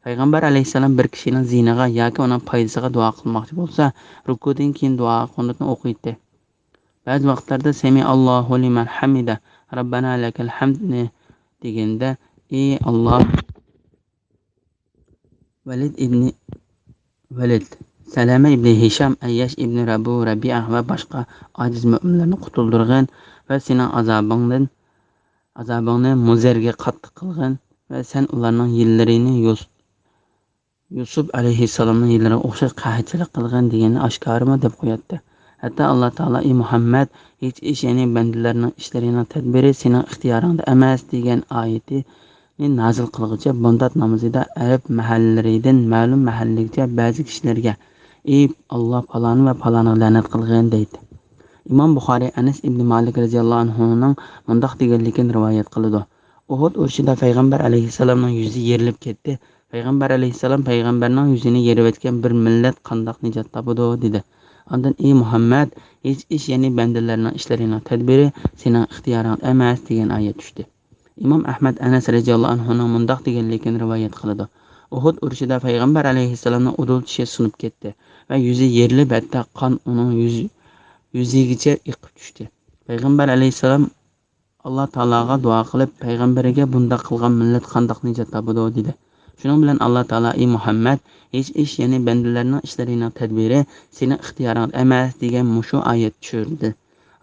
پەيغەمبەر ئەلەيھىسسالام بىر كىشىنىڭ زىيىنىغا ياكى ئۇنىڭ پايدىسىغا دۇئا قىلماقچى بولسا، رۇكۇدىن كېيىن دۇئا قۇنۇتنى ئوقۇيتتى. بەزى ۋاقىتلاردا «سەمىئەللاھۇ لىمەن ھەمىدە، رەببەنا لەكەل ھەمدنى» دېگەندە، ئى ئاللاھ، ۋەلىد ئىبنى ۋەلىد، سەلەمە ئىبنى ھىشام، ئەيياش ئىبنى رەبۇ، رەبىئە ۋە باشقا ئاجىز مۆمىنلەرنى قۇتۇلدۇرغىن ۋە سېنىڭ ئازابىڭدىن، ئازابىڭنى مۇزەرگە قاتتىق قىلغىن ۋە سەن ئۇلارنىڭ يىللىرىنى يوس-، يۈسۈپ ئەلەيھىسسالامنىڭ يىللىرىغا ئوخشاش قەھەتچىلىك قىلغىن دېگەننى ئاشكارىمۇ دەپ قوياتتى. ھەتتا ئاللا تائالا: «ئى مۇھەممەد، ھېچ ئىش، يەنى بەندىلەرنىڭ ئىشلىرىنىڭ تەدبىرى سېنىڭ ئىختىيارىڭدا ئەمەس» دېگەن ئايىتىنى نازىل قىلغۇچە، بامدات نامىزىدا ئەرەب مەھەللىلىرىدىن مەلۇم مەھەللىگىچە بەزى كىشىلەرگە: «ئى ئاللا، پالانى ۋە پالانىغا لەنەت قىلغىن» دەيتتى. ئىمام بۇخارىي ئەنەس ئىبنى مالىك رەزىياللاھۇ ئەنھۇنىڭ مۇنداق دېگەنلىكىنى رىۋايەت قىلىدۇ: ئۇھۇد ئۇرۇشىدا پەيغەمبەر ئەلەيھىسسالامنىڭ يۈزى يېرىلىپ كەتتى. پەيغەمبەر ئەلەيھىسسالام پەيغەمبەرنىڭ يۈزىنى يېرىۋەتكەن بىر مىللەت قانداق نىجات تاپىدۇ؟ دېدى. ئاندىن: «ئى مۇھەممەد، ھېچ ئىش، يەنى بەندىلەرنىڭ ئىشلىرىنىڭ تەدبىرى سېنىڭ ئىختىيارىڭدا ئەمەس» دېگەن ئايەت چۈشتى. ئىمام ئەھمەد ئەنەس رەزىياللاھۇ ئەنھۇنىڭ مۇنداق دېگەنلىكىنى رىۋايەت قىلىدۇ: ئۇھۇد ئۇرۇشىدا پەيغەمبەر ئەلەيھىسسالامنىڭ ئۇدۇل چىشى سۇنۇپ كەتتى ۋە يۈزى يېرىلىپ، ھەتتا قان ئۇنىڭ يۈز-، يۈزىگىچە ئېقىپ چۈشتى. پەيغەمبەر ئەلەيھىسسالام ئاللا تائالاغا دۇئا قىلىپ، پەيغەمبىرىگە: «بۇنداق قىلغان مىللەت قانداق نىجات تاپىدۇ؟» دېدى. شۇنىڭ بىلەن ئاللا تائالا: «ئى مۇھەممەد، ھېچ ئىش، يەنى بەندىلەرنىڭ ئىشلىرىنىڭ تەدبىرى سېنىڭ ئىختىيارىڭدا ئەمەس» دېگەن مۇشۇ ئايەت چۈشۈرۈلدى.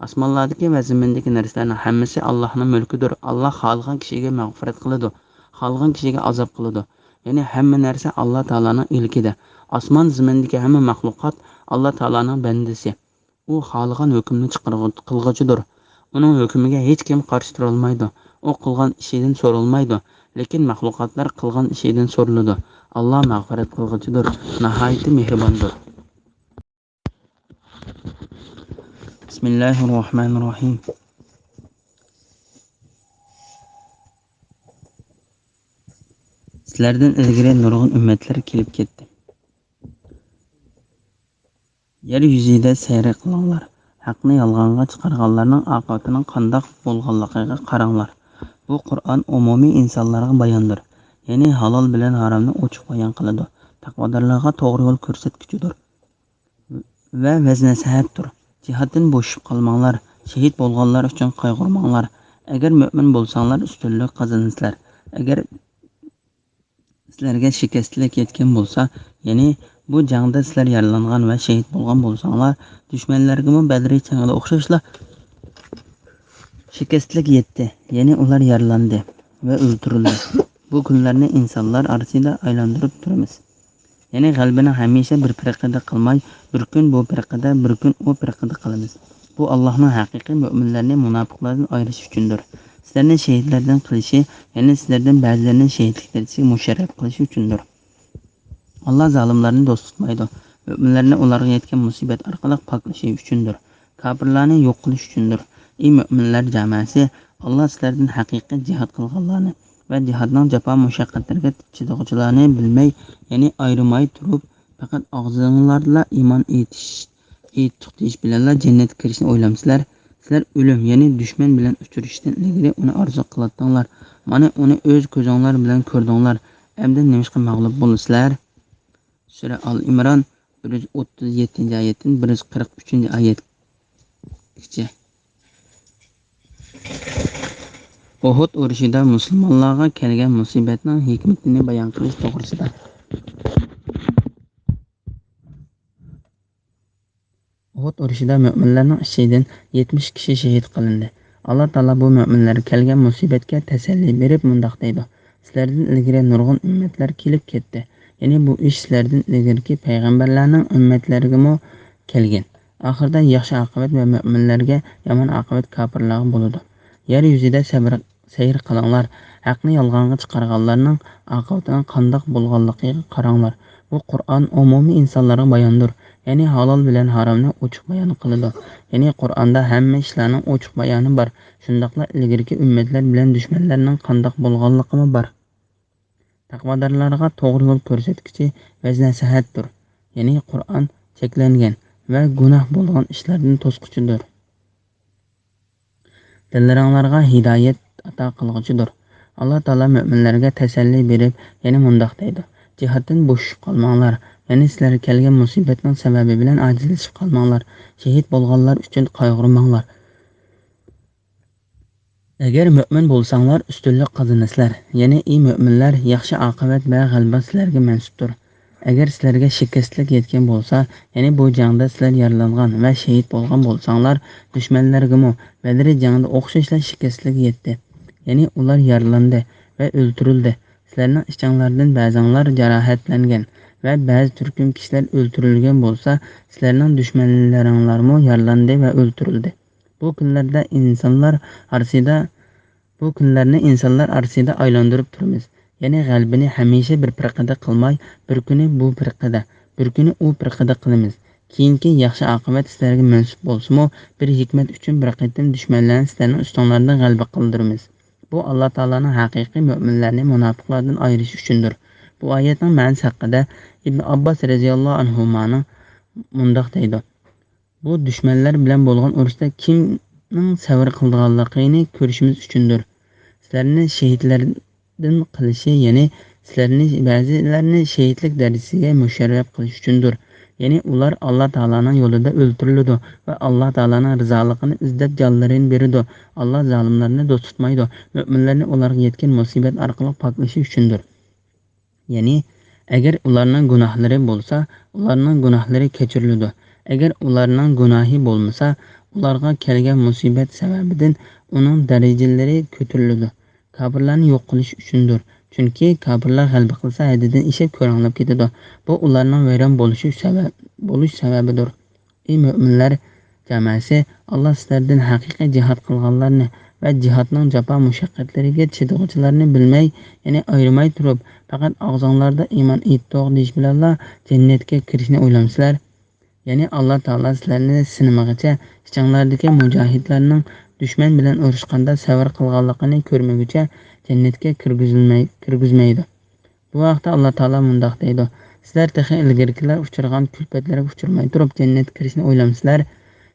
ئاسمانلاردىكى ۋە زېمىندىكى نەرسىلەرنىڭ ھەممىسى ئاللانىڭ مۈلكىدۇر. ئاللا خالىغان كىشىگە مەغپىرەت قىلىدۇ، خالىغان كىشىگە ئازاب قىلىدۇ. يەنى ھەممە نەرسە ئاللا تائالانىڭ ئىلكىدە. ئاسمان زېمىندىكى ھەممە مەخلۇقات ئاللا تائالانىڭ بەندىسى. ئۇ خالىغان ھۆكۈمنى چىقارغۇ-، قىلغۇچىدۇر. ئۇنىڭ ھۆكمىگە ھېچكىم قارشى تۇرالمايدۇ. ئۇ قىلغان ئىشىدىن سورالمايدۇ، لېكىن مەخلۇقاتلار قىلغان ئىشىدىن سورىلىدۇ. ئاللا مەغپىرەت قىلغۇچىدۇر، ناھايىتى مېھرىباندۇر. بىسمىللاھىررەھمانىررەھىم. سىلەردىن ئىلگىرى نۇرغۇن ئۈممەتلەر كېلىپ كەتتى. يەر يۈزىدە سەير قىلىڭلار. ھەقنى يالغانغا چىقارغانلارنىڭ ئاقىۋىتىنىڭ قانداق بولغانلىقىغا قاراڭلار. بۇ قۇرئان ئومۇمىي ئىنسانلارغا باياندۇر. يەنى ھالال بىلەن ھارامنى ئوچۇق بايان قىلىدۇ. تەقۋادارلارغا توغرا يول كۆرسەتكۈچىدۇر. ۋە ۋەز-نەسىھەتتۇر. جىھادتىن بوشىشىپ قالماڭلار. شېھىت بولغانلار ئۈچۈن قايغۇرماڭلار. ئەگەر مۆمىن بولساڭلار، ئۈستۈنلۈك قازىنىسىلەر. ئەگەر سىلەرگە شىكەستلىك يەتكەن بولسا، يەنى بۇ جەڭدە سىلەر يارىلانغان ۋە شېھىت بولغان بولساڭلار، دۈشمەنلەرگىمۇ بەدرى جەڭدە ئوخشاشلا شىكەستلىك يەتتى، يەنى ئۇلار يارىلاندى ۋە ئۆلتۈرۈلدى. بۇ كۈنلەرنى ئىنسانلار ئارىسىدا ئايلاندۇرۇپ تۇرىمىز. يەنى غەلىبىنى ھەمىشە بىر پىرقىدە قىلماي، بىر كۈن بۇ پىرقىدە، بىر كۈن ئۇ پىرقىدە قىلىمىز. بۇ ئاللاھنىڭ ھەقىقىي مۆمىنلەرنى مۇناپىقلاردىن ئايرىش ئۈچۈندۇر. سىلەرنى شېھىتلەردىن قىلىشى، يەنى سىلەردىن بەزىلىرىنى شېھىتلىك دەرىجىسىگە مۇشەررەپ قىلىشى ئۈچۈندۇر. ئاللا زالىملارنى دوست تۇتمايدۇ. مۆمىنلەرنى ئۇلارغا يەتكەن مۇسىبەت ئارقىلىق پاكلىشى ئۈچۈندۇر. كاپىرلارنى يوق قىلىش ئۈچۈندۇر. ئى مۆمىنلەر جامەسى، ئاللا سىلەردىن ھەقىقىي جىھاد قىلغانلارنى ۋە جىھادنىڭ جاپا مۇشەققەتلىرىگە چىدىغۇچىلارنى بىلمەي، يەنى ئايرىماي تۇرۇپ، پەقەت ئاغزىڭلاردىلا ئىمان ئېيتىش، ئېيتتۇق دېيىش بىلەنلا جەننەتكە كىرىشنى ئويلامسىلەر؟ سىلەر ئۆلۈم، يەنى دۈشمەن بىلەن ئۇچرىشىشتىن ئىلگىرى ئۇنى ئارزۇ قىلاتتىڭلار. مانا ئۇنى ئۆز كۆزۈڭلار بىلەن كۆردۈڭلار. ئەمدى نېمىشقا مەغلۇپ بولىسىلەر؟ سۈرە ئال ئىمران، بىر يۈز ئوتتۇز يەتتىنچى ئايەتتىن بىر يۈز قىرىق ئۈچىنچى ئايەتكىچە. ئۇھۇد ئۇرۇشىدا مۇسۇلمانلارغا كەلگەن مۇسىبەتنىڭ ھېكمىتىنى بايان قىلىش توغرىسىدا. ئۇھۇد ئۇرۇشىدا مۆمىنلەرنىڭ ئىچىدىن يەتمىش كىشى شېھىت قىلىندى. ئاللا تائالا بۇ مۆمىنلەرگە كەلگەن مۇسىبەتكە تەسەللى بېرىپ مۇنداق دەيدۇ: سىلەردىن ئىلگىرى نۇرغۇن ئۈممەتلەر كېلىپ كەتتى. يەنى بۇ ئىش سىلەردىن ئىلگىرىكى پەيغەمبەرلەرنىڭ ئۈممەتلىرىگىمۇ كەلگەن. ئاخىرىدا ياخشى ئاقىۋەت ۋە مۆمىنلەرگە، يامان ئاقىۋەت كاپىرلارغا بولىدۇ. يەر يۈزىدە سەبر سەير قىلىڭلار، ھەقنى يالغانغا چىقارغانلارنىڭ ئاقىۋىتىنىڭ قانداق بولغانلىقىغا قاراڭلار. بۇ قۇرئان ئومۇمىي ئىنسانلارغا باياندۇر، يەنى ھالال بىلەن ھارامنى ئوچۇق بايان قىلىدۇ. يەنى قۇرئاندا ھەممە ئىشلارنىڭ ئوچۇق بايانى بار، شۇنداقلا ئىلگىرىكى ئۈممەتلەر بىلەن دۈشمەنلەرنىڭ قانداق بولغانلىقىمۇ بار. تەقۋادارلارغا توغرا يول كۆرسەتكۈچى ۋەز-نەسىھەتتۇر. يەنى قۇرئان چەكلەنگەن ۋە گۇناھ بولغان ئىشلاردىن توسقۇچىدۇر. دىللىرىڭلارغا ھىدايەت ئاتا قىلغۇچىدۇر. ئاللا تائالا مۆمىنلەرگە تەسەللى بېرىپ، يەنە مۇنداق دەيدۇ: جىھادتىن بوشىشىپ قالماڭلار، يەنى سىلەرگە كەلگەن مۇسىبەتنىڭ سەۋەبى بىلەن ئاجىزلىشىپ قالماڭلار، شېھىت بولغانلار ئۈچۈن قايغۇرماڭلار. ئەگەر مۆمىن بولساڭلار، ئۈستۈنلۈك قازىنىسىلەر. يەنى، ئى مۆمىنلەر، ياخشى ئاقىۋەت ۋە غەلىبە سىلەرگە مەنسۇپتۇر. ئەگەر سىلەرگە شىكەستلىك يەتكەن بولسا، يەنى بۇ جەڭدە سىلەر يارىلانغان ۋە شېھىت بولغان بولساڭلار، دۈشمەنلەرگىمۇ بەدرى جەڭدە ئوخشاشلا شىكەستلىك يەتتى. يەنى ئۇلار يارىلاندى ۋە ئۆلتۈرۈلدى. سىلەرنىڭ ئىچىڭلاردىن بەزىڭلار جاراھەتلەنگەن ۋە بەزى تۈركۈم كىشىلەر ئۆلتۈرۈلگەن بولسا، سىلەرنىڭ دۈشمەنلىرىڭلارمۇ يارىلاندى ۋە ئۆلتۈرۈلدى. بۇ كۈنلەردە ئىنسانلار ئارىسىدا، بۇ كۈنلەرنى ئىنسانلار ئارىسىدا ئايلاندۇرۇپ تۇرىمىز. يەنى غەلىبىنى ھەمىشە بىر پىرقىدە قىلماي، بىر كۈنى بۇ پىرقىدە، بىر كۈنى ئۇ پىرقىدە قىلىمىز. كېيىنكى ياخشى ئاقىۋەت سىلەرگە مەنسۇپ بولسىمۇ، بىر ھېكمەت ئۈچۈن بىر قېتىم دۈشمەنلەرنى سىلەرنىڭ ئۈستۈڭلاردىن غەلىبە قىلدۇرىمىز. بۇ ئاللا تائالانىڭ ھەقىقىي مۆمىنلەرنى مۇناپىقلاردىن ئايرىشى ئۈچۈندۇر. بۇ ئايەتنىڭ مەنىسى ھەققىدە ئىبن ئابباس رەزىياللاھۇ ئەنھۇمانىڭ مۇنداق دەيدۇ: بۇ دۈشمەنلەر بىلەن بولغان ئۇرۇشتا كىمنىڭ سەۋر قىلىدىغانلىقىنى كۆرۈشىمىز ئۈچۈندۇر. سىلەرنى شېھىتلەردىن قىلىشى، يەنى سىلەرنى، بەزىلەرنى شېھىتلىك دەرىجىسىگە مۇشەررەپ قىلىش ئۈچۈندۇر. يەنى ئۇلار ئاللا تائالانىڭ يولىدا ئۆلتۈرۈلىدۇ ۋە ئاللا تائالانىڭ رىزالىقىنى ئىزدەپ جانلىرىنى بېرىدۇ. ئاللا زالىملارنى دوست تۇتمايدۇ. مۆمىنلەرنى ئۇلارغا يەتكەن مۇسىبەت ئارقىلىق پاكلىشى ئۈچۈندۇر. يەنى، ئەگەر ئۇلارنىڭ گۇناھلىرى بولسا، ئۇلارنىڭ گۇناھلىرى كەچۈرۈلىدۇ. ئەگەر ئۇلارنىڭ گۇناھى بولمىسا، ئۇلارغا كەلگەن مۇسىبەت سەۋەبىدىن ئۇنىڭ دەرىجىلىرى كۆتۈرۈلىدۇ. كاپىرلارنى يوق قىلىش ئۈچۈندۇر. چۈنكى كاپىرلار غەلىبە قىلسا، ھەددىدىن ئېشىپ كۆرەڭلەپ كېتىدۇ. بۇ ئۇلارنىڭ ۋەيران بولۇشى سەۋەب، بولۇش سەۋەبىدۇر. ئى مۆمىنلەر جامائەسى، ئاللا سىلەردىن ھەقىقىي جىھاد قىلغانلارنى ۋە جىھادنىڭ جاپا مۇشەققەتلىرىگە چىدىغۇچىلارنى بىلمەي، يەنى ئايرىماي تۇرۇپ، پەقەت ئاغزىڭلاردا ئىمان ئېيتتۇق دېيىش بىلەنلا جەننەتكە كىرىشنى ئويلامسىلەر؟ يەنى ئاللا تائالا سىلەرنى سىنىمىغىچە، ئىچىڭلاردىكى مۇجاھىدلارنىڭ دۈشمەن بىلەن ئۇرۇشقاندا سەۋر قىلغانلىقىنى كۆرمىگۈچە جەننەتكە كىرگۈزۈلمەي-، كىرگۈزمەيدۇ. بۇ ھەقتە ئاللا تائالا مۇنداق دەيدۇ: سىلەر تېخى ئىلگىرىكىلەر ئۇچرىغان كۈلپەتلەرگە ئۇچرىماي تۇرۇپ جەننەتكە كىرىشنى ئويلامسىلەر؟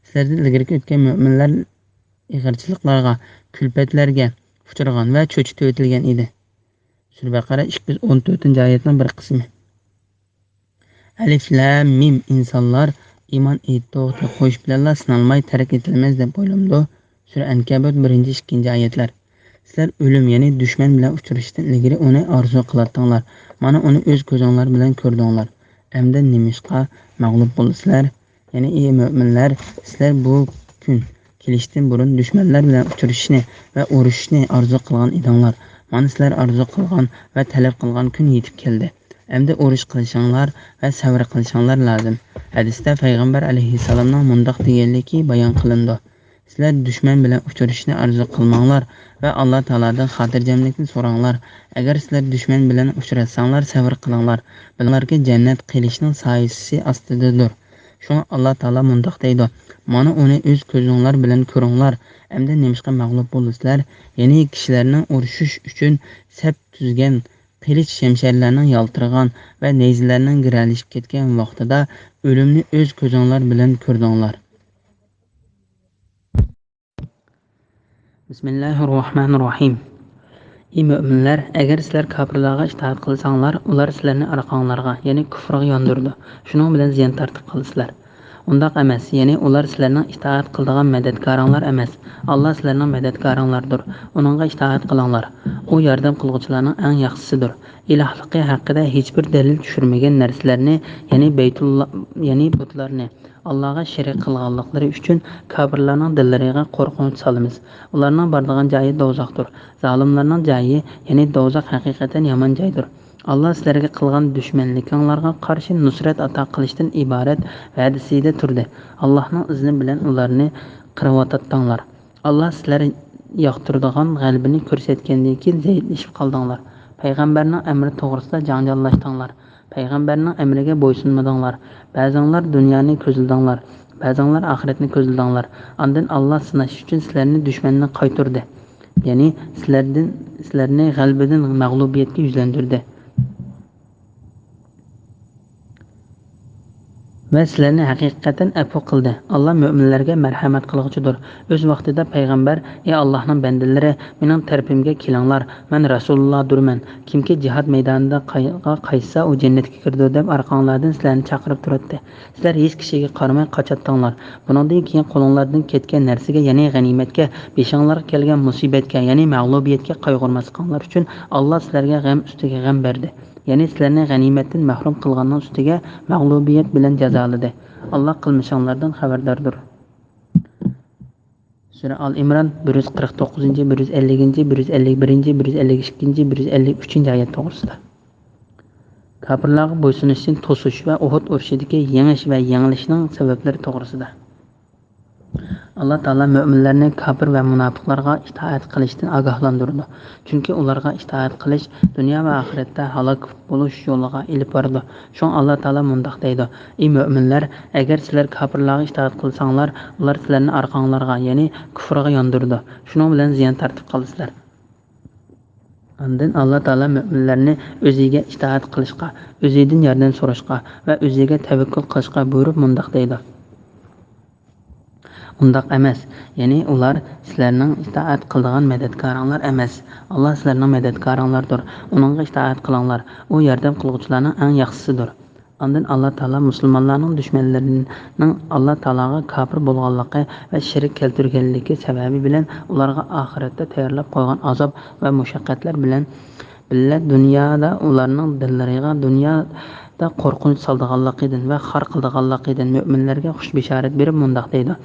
سىلەردىن ئىلگىرىكى ئۆتكەن مۆمىنلەر ئېغىرچىلىقلارغا، كۈلپەتلەرگە ئۇچرىغان ۋە چۆچۈتۈۋېتىلگەن ئىدى. سۈرە بەقەرە ئىككى يۈز ئون تۆتىنچى ئايەتنىڭ بىر قىسمى. ئەلىف لام مىم. ئىنسانلار ئىمان ئېيتتۇق دەپ قويۇش بىلەنلا سىنالماي تەرك ئېتىلىمىز دەپ ئويلىمىدۇ. سۈرە ئەنكەبۇت، بىرىنچى، ئىككىنچى ئايەتلەر. سىلەر ئۆلۈم، يەنى دۈشمەن بىلەن ئۇچرىشىشتىن ئىلگىرى ئۇنى ئارزۇ قىلاتتىڭلار. مانا ئۇنى ئۆز كۆزۈڭلار بىلەن كۆردۈڭلار. ئەمدى نېمىشقا مەغلۇپ بولىسىلەر؟ يەنى ئى مۆمىنلەر، سىلەر بۇ كۈن كېلىشتىن بۇرۇن دۈشمەنلەر بىلەن ئۇچرىشىشنى ۋە ئۇرۇشۇشنى ئارزۇ قىلغان ئىدىڭلار. مانا سىلەر ئارزۇ قىلغان ۋە تەلەپ قىلغان كۈن يېتىپ كەلدى. ئەمدى ئۇرۇش قىلىشىڭلار ۋە سەۋر قىلىشىڭلار لازىم. ھەدىستە پەيغەمبەر ئەلەيھىسسالامنىڭ مۇنداق دېگەنلىكى بايان قىلىنىدۇ: سىلەر دۈشمەن بىلەن ئۇچرىشىشنى ئارزۇ قىلماڭلار ۋە ئاللا تائالادىن خاتىرجەملىكنى سوراڭلار. ئەگەر سىلەر دۈشمەن بىلەن ئۇچراشساڭلار، سەۋر قىلىڭلار. بىلىڭلاركى، جەننەت قىلىچنىڭ سايىسى ئاستىدىدۇر. شۇڭا ئاللا تائالا مۇنداق دەيدۇ: مانا ئۇنى ئۆز كۆزۈڭلار بىلەن كۆرۈڭلار. ئەمدى نېمىشقا مەغلۇپ بولىسىلەر؟ يەنى كىشىلەرنىڭ ئۇرۇشۇش ئۈچۈن سەپ تۈزگەن قىلىچ شەمشەرلەرنىڭ يالتىرىغان ۋە نەيزىلەرنىڭ گىرەلىشىپ كەتكەن ۋاقتىدا ئۆلۈمنى ئۆز كۆزۈڭلار بىلەن كۆردۈڭلار. بىسمىللاھىررەھمانىررەھىم. ئى مۆمىنلەر، ئەگەر سىلەر كاپىرلارغا ئىتائەت قىلساڭلار، ئۇلار سىلەرنى ئارقاڭلارغا، يەنى كۇفرغا ياندۇرىدۇ. شۇنىڭ بىلەن زىيان تارتىپ قالىسىلەر. ئۇنداق ئەمەس، يەنى ئۇلار سىلەرنىڭ ئىتائەت قىلىدىغان مەدەتكارىڭلار ئەمەس. ئاللا سىلەرنىڭ مەدەتكارىڭلاردۇر. ئۇنىڭغا ئىتائەت قىلىڭلار. ئۇ ياردەم قىلغۇچىلارنىڭ ئەڭ ياخشىسىدۇر. ئىلاھلىقى ھەققىدە ھېچبىر دەلىل چۈشۈرمىگەن نەرسىلەرنى، يەنى بەيتۇللا، يەنى بۇتلارنى، ئاللاغا شېرىك قىلغانلىقلىرى ئۈچۈن كاپىرلارنىڭ دىللىرىغا قورقۇنچ سالىمىز. ئۇلارنىڭ بارىدىغان جايى دوزاختۇر. زالىملارنىڭ جايى، يەنى دوزاخ ھەقىقەتەن يامان جايدۇر. ئاللا سىلەرگە قىلغان دۈشمەنلىكىڭلارغا قارشى نۇسرەت ئاتا قىلىشتىن ئىبارەت ۋەدىسىدە تۇردى. ئاللانىڭ ئىزنى بىلەن ئۇلارنى قىرىۋاتاتتىڭلار. ئاللا سىلەر ياقتۇرىدىغان غەلىبىنى كۆرسەتكەندىن كېيىن زەئىپلىشىپ قالدىڭلار. پەيغەمبەرنىڭ ئەمرى توغرىسىدا جاڭجاللاشتىڭلار. پەيغەمبەرنىڭ ئەمرىگە بويسۇنمىدىڭلار. بەزىڭلار دۇنيانى كۆزلىدىڭلار، بەزىڭلار ئاخىرەتنى كۆزلىدىڭلار. ئاندىن ئاللا سىناش ئۈچۈن سىلەرنى دۈشمەندىن قايتۇردى. يەنى سىلەردىن، سىلەرنى غەلىبىدىن مەغلۇبىيەتكە يۈزلەندۈردى. ۋە سىلەرنى ھەقىقەتەن ئەپۇ قىلدى. ئاللا مۆمىنلەرگە مەرھەمەت قىلغۇچىدۇر. ئۆز ۋاقتىدا پەيغەمبەر: «ئەي ئاللانىڭ بەندىلىرى، مېنىڭ تەرىپىمگە كېلىڭلار، مەن رەسۇلۇللادۇرمەن. كىمكى جىھاد مەيدانىدا قاي-، قايتسا، ئۇ جەننەتكە كىرىدۇ» دەپ ئارقاڭلاردىن سىلەرنى چاقىرىپ تۇراتتى. سىلەر ھېچ كىشىگە قارىماي قاچاتتىڭلار. بۇنىڭدىن كېيىن قولۇڭلاردىن كەتكەن نەرسىگە، يەنى غەنىيمەتكە، بېشىڭلارغا كەلگەن مۇسىبەتكە، يەنى مەغلۇبىيەتكە قايغۇرماسلىقىڭلار ئۈچۈن ئاللا سىلەرگە غەم ئۈستىگە غەم بەردى. يەنى سىلەرنى غەنىيمەتتىن مەھرۇم قىلغاننىڭ ئۈستىگە مەغلۇبىيەت بىلەن جازالىدى. ئاللا قىلمىشىڭلاردىن خەۋەرداردۇر. سۈرە ئال ئىمران، بىر يۈز قىرىق توققۇزىنچى، بىر يۈز ئەللىكىنچى، بىر يۈز ئەللىك بىرىنچى، بىر يۈز ئەللىك ئىككىنچى، بىر يۈز ئەللىك ئۈچىنچى ئايەت توغرىسىدا. كاپىرلارغا بويسۇنۇشتىن توسۇش ۋە ئۇھۇد ئۇرۇشىدىكى يېڭىش ۋە يېڭىلىشنىڭ سەۋەبلىرى توغرىسىدا. ئاللا تائالا مۆمىنلەرنى كاپىر ۋە مۇناپىقلارغا ئىتائەت قىلىشتىن ئاگاھلاندۇرىدۇ، چۈنكى ئۇلارغا ئىتائەت قىلىش دۇنيا ۋە ئاخىرەتتە ھالاك بولۇش يولىغا ئېلىپ بارىدۇ. شۇڭا ئاللا تائالا مۇنداق دەيدۇ: «ئەي مۆمىنلەر، ئەگەر سىلەر كاپىرلارغا ئىتائەت قىلساڭلار، ئۇلار سىلەرنى ئارقاڭلارغا، يەنى كۇفرغا ياندۇرىدۇ. شۇنىڭ بىلەن زىيان تارتىپ قالىسىلەر.» ئاندىن ئاللا تائالا مۆمىنلەرنى ئۆزىگە ئىتائەت قىلىشقا، ئۆزىدىن ياردەم سوراشقا ۋە ئۆزىگە تەۋەككۈل قىلىشقا بۇيرۇپ مۇنداق دەيدۇ: «ئۇنداق ئەمەس، يەنى ئۇلار سىلەرنىڭ ئىتائەت قىلىدىغان مەدەتكارىڭلار ئەمەس. ئاللا سىلەرنىڭ مەدەتكارىڭلاردۇر. ئۇنىڭغا ئىتائەت قىلىڭلار. ئۇ ياردەم قىلغۇچىلارنىڭ ئەڭ ياخشىسىدۇر.» ئاندىن ئاللا تائالا مۇسۇلمانلارنىڭ دۈشمەنلىرىنىڭ ئاللا تائالاغا كاپىر بولغانلىقى ۋە شېرىك كەلتۈرگەنلىكى سەۋەبى بىلەن ئۇلارغا ئاخىرەتتە تەييارلاپ قويغان ئازاب ۋە مۇشەققەتلەر بىلەن بىللە دۇنيادا ئۇلارنىڭ دىللىرىغا، دۇنيادا قورقۇنچ سالىدىغانلىقىدىن ۋە خار قىلىدىغانلىقىدىن مۆمىنلەرگە خۇش بېشارەت بېرىپ مۇنداق دەيدۇ: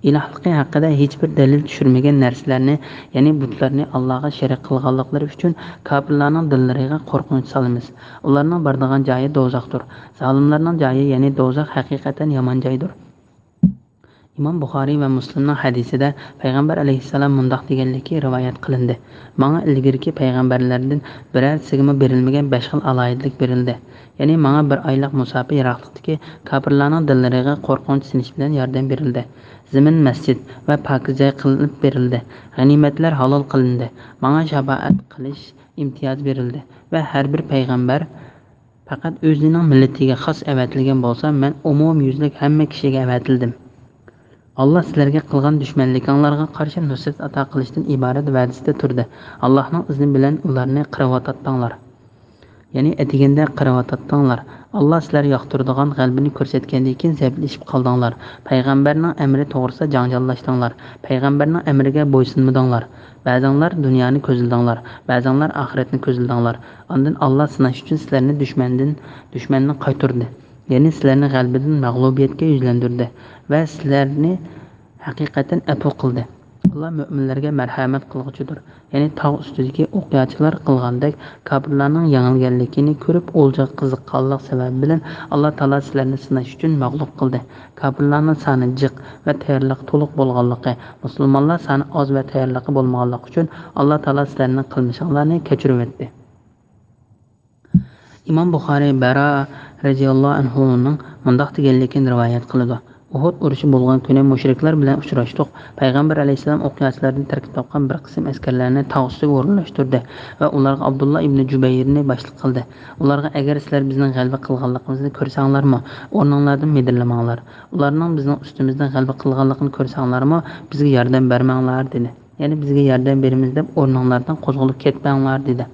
«ئىلاھلىقى ھەققىدە ھېچبىر دەلىل چۈشۈرمىگەن نەرسىلەرنى، يەنى بۇتلارنى ئاللاغا شېرىك قىلغانلىقلىرى ئۈچۈن كاپىرلارنىڭ دىللىرىغا قورقۇنچ سالىمىز. ئۇلارنىڭ بارىدىغان جايى دوزاختۇر. زالىملارنىڭ جايى، يەنى دوزاخ ھەقىقەتەن يامان جايدۇر.» ئىمام بۇخارىي ۋە مۇسلىمنىڭ ھەدىسىدە پەيغەمبەر ئەلەيھىسسالام مۇنداق دېگەنلىكى رىۋايەت قىلىندى: «ماڭا ئىلگىرىكى پەيغەمبەرلەردىن بىرەرسىگىمۇ بېرىلمىگەن بەش خىل ئالاھىدىلىك بېرىلدى.» يەنى ماڭا بىر ئايلىق مۇساپە يىراقلىقتىكى كاپىرلارنىڭ دىللىرىغا قورقۇنچ سېلىش بىلەن ياردەم بېرىلدى. زېمىن مەسچىت ۋە پاكىز جاي قىلىنىپ بېرىلدى. غەنىيمەتلەر ھالال قىلىندى. ماڭا شاپائەت قىلىش ئىمتىيازى بېرىلدى ۋە ھەر بىر پەيغەمبەر پەقەت ئۆزىنىڭ مىللىتىگە خاس ئەۋەتىلگەن بولسا، مەن ئومۇميۈزلۈك ھەممە كىشىگە ئەۋەتىلدىم. ئاللا سىلەرگە قىلغان دۈشمەنلىكىڭلارغا قارشى نۇسرەت ئاتا قىلىشتىن ئىبارەت ۋەدىسىدە تۇردى. ئاللانىڭ ئىزنى بىلەن ئۇلارنى قىرىۋاتاتتىڭلار. يەنى ئەتىگەندە قىرىۋاتاتتىڭلار. ئاللا سىلەر ياقتۇرىدىغان غەلىبىنى كۆرسەتكەندىن كېيىن زەئىپلىشىپ قالدىڭلار. پەيغەمبەرنىڭ ئەمرى توغرىسىدا جاڭجاللاشتىڭلار. پەيغەمبەرنىڭ ئەمرىگە بويسۇنمىدىڭلار. بەزىڭلار دۇنيانى كۆزلىدىڭلار، بەزىڭلار ئاخىرەتنى كۆزلىدىڭلار. ئاندىن ئاللا سىناش ئۈچۈن سىلەرنى دۈشمەندىن، دۈشمەننى قايتۇردى. يەنى سىلەرنى غەلىبىدىن مەغلۇبىيەتكە يۈزلەندۈردى ۋە سىلەرنى ھەقىقەتەن ئەپۇ قىلدى. ئاللا مۆمىنلەرگە مەرھەمەت قىلغۇچىدۇر. يەنى تاغ ئۈستىدىكى ئوقياچىلار قىلغاندەك كاپىرلارنىڭ يېڭىلگەنلىكىنى كۆرۈپ، ئولجىغا قىزىققانلىق سەۋەبى بىلەن ئاللا تائالا سىلەرنى سىناش ئۈچۈن مەغلۇپ قىلدى. كاپىرلارنىڭ سانى جىق ۋە تەييارلىقى تولۇق بولغانلىقى، مۇسۇلمانلار سانى ئاز ۋە تەييارلىقى بولمىغانلىقى ئۈچۈن ئاللا تائالا سىلەرنىڭ قىلمىشىڭلارنى كەچۈرۈۋەتتى. ئىمام بۇخارىي بەرا رەزىياللاھۇ ئەنھۇنىڭ مۇنداق دېگەنلىكىنى رىۋايەت قىلىدۇ: «ئۇھۇد ئۇرۇشى بولغان كۈنى مۇشرىكلار بىلەن ئۇچراشتۇق. پەيغەمبەر ئەلەيھىسسالام ئوقياچىلاردىن تەركىب تاپقان بىر قىسىم ئەسكەرلەرنى تاغ ئۈستىگە ئورۇنلاشتۇردى ۋە ئۇلارغا ئابدۇللا ئىبنى جۇبەيرنى باشلىق قىلدى. ئۇلارغا، ئەگەر سىلەر بىزنىڭ غەلىبە قىلغانلىقىمىزنى كۆرسەڭلارمۇ، ئورنۇڭلاردىن مىدىرلىماڭلار. ئۇلارنىڭ بىزنىڭ ئۈستىمىزدىن غەلىبە قىلغانلىقىنى كۆرسەڭلارمۇ، بىزگە ياردەم بەرمەڭلار» دېدى. يەنى بىزگە ياردەم بېرىمىز دەپ ئورنۇڭلاردىن قوزغىلىپ كەتمەڭلار دېدى.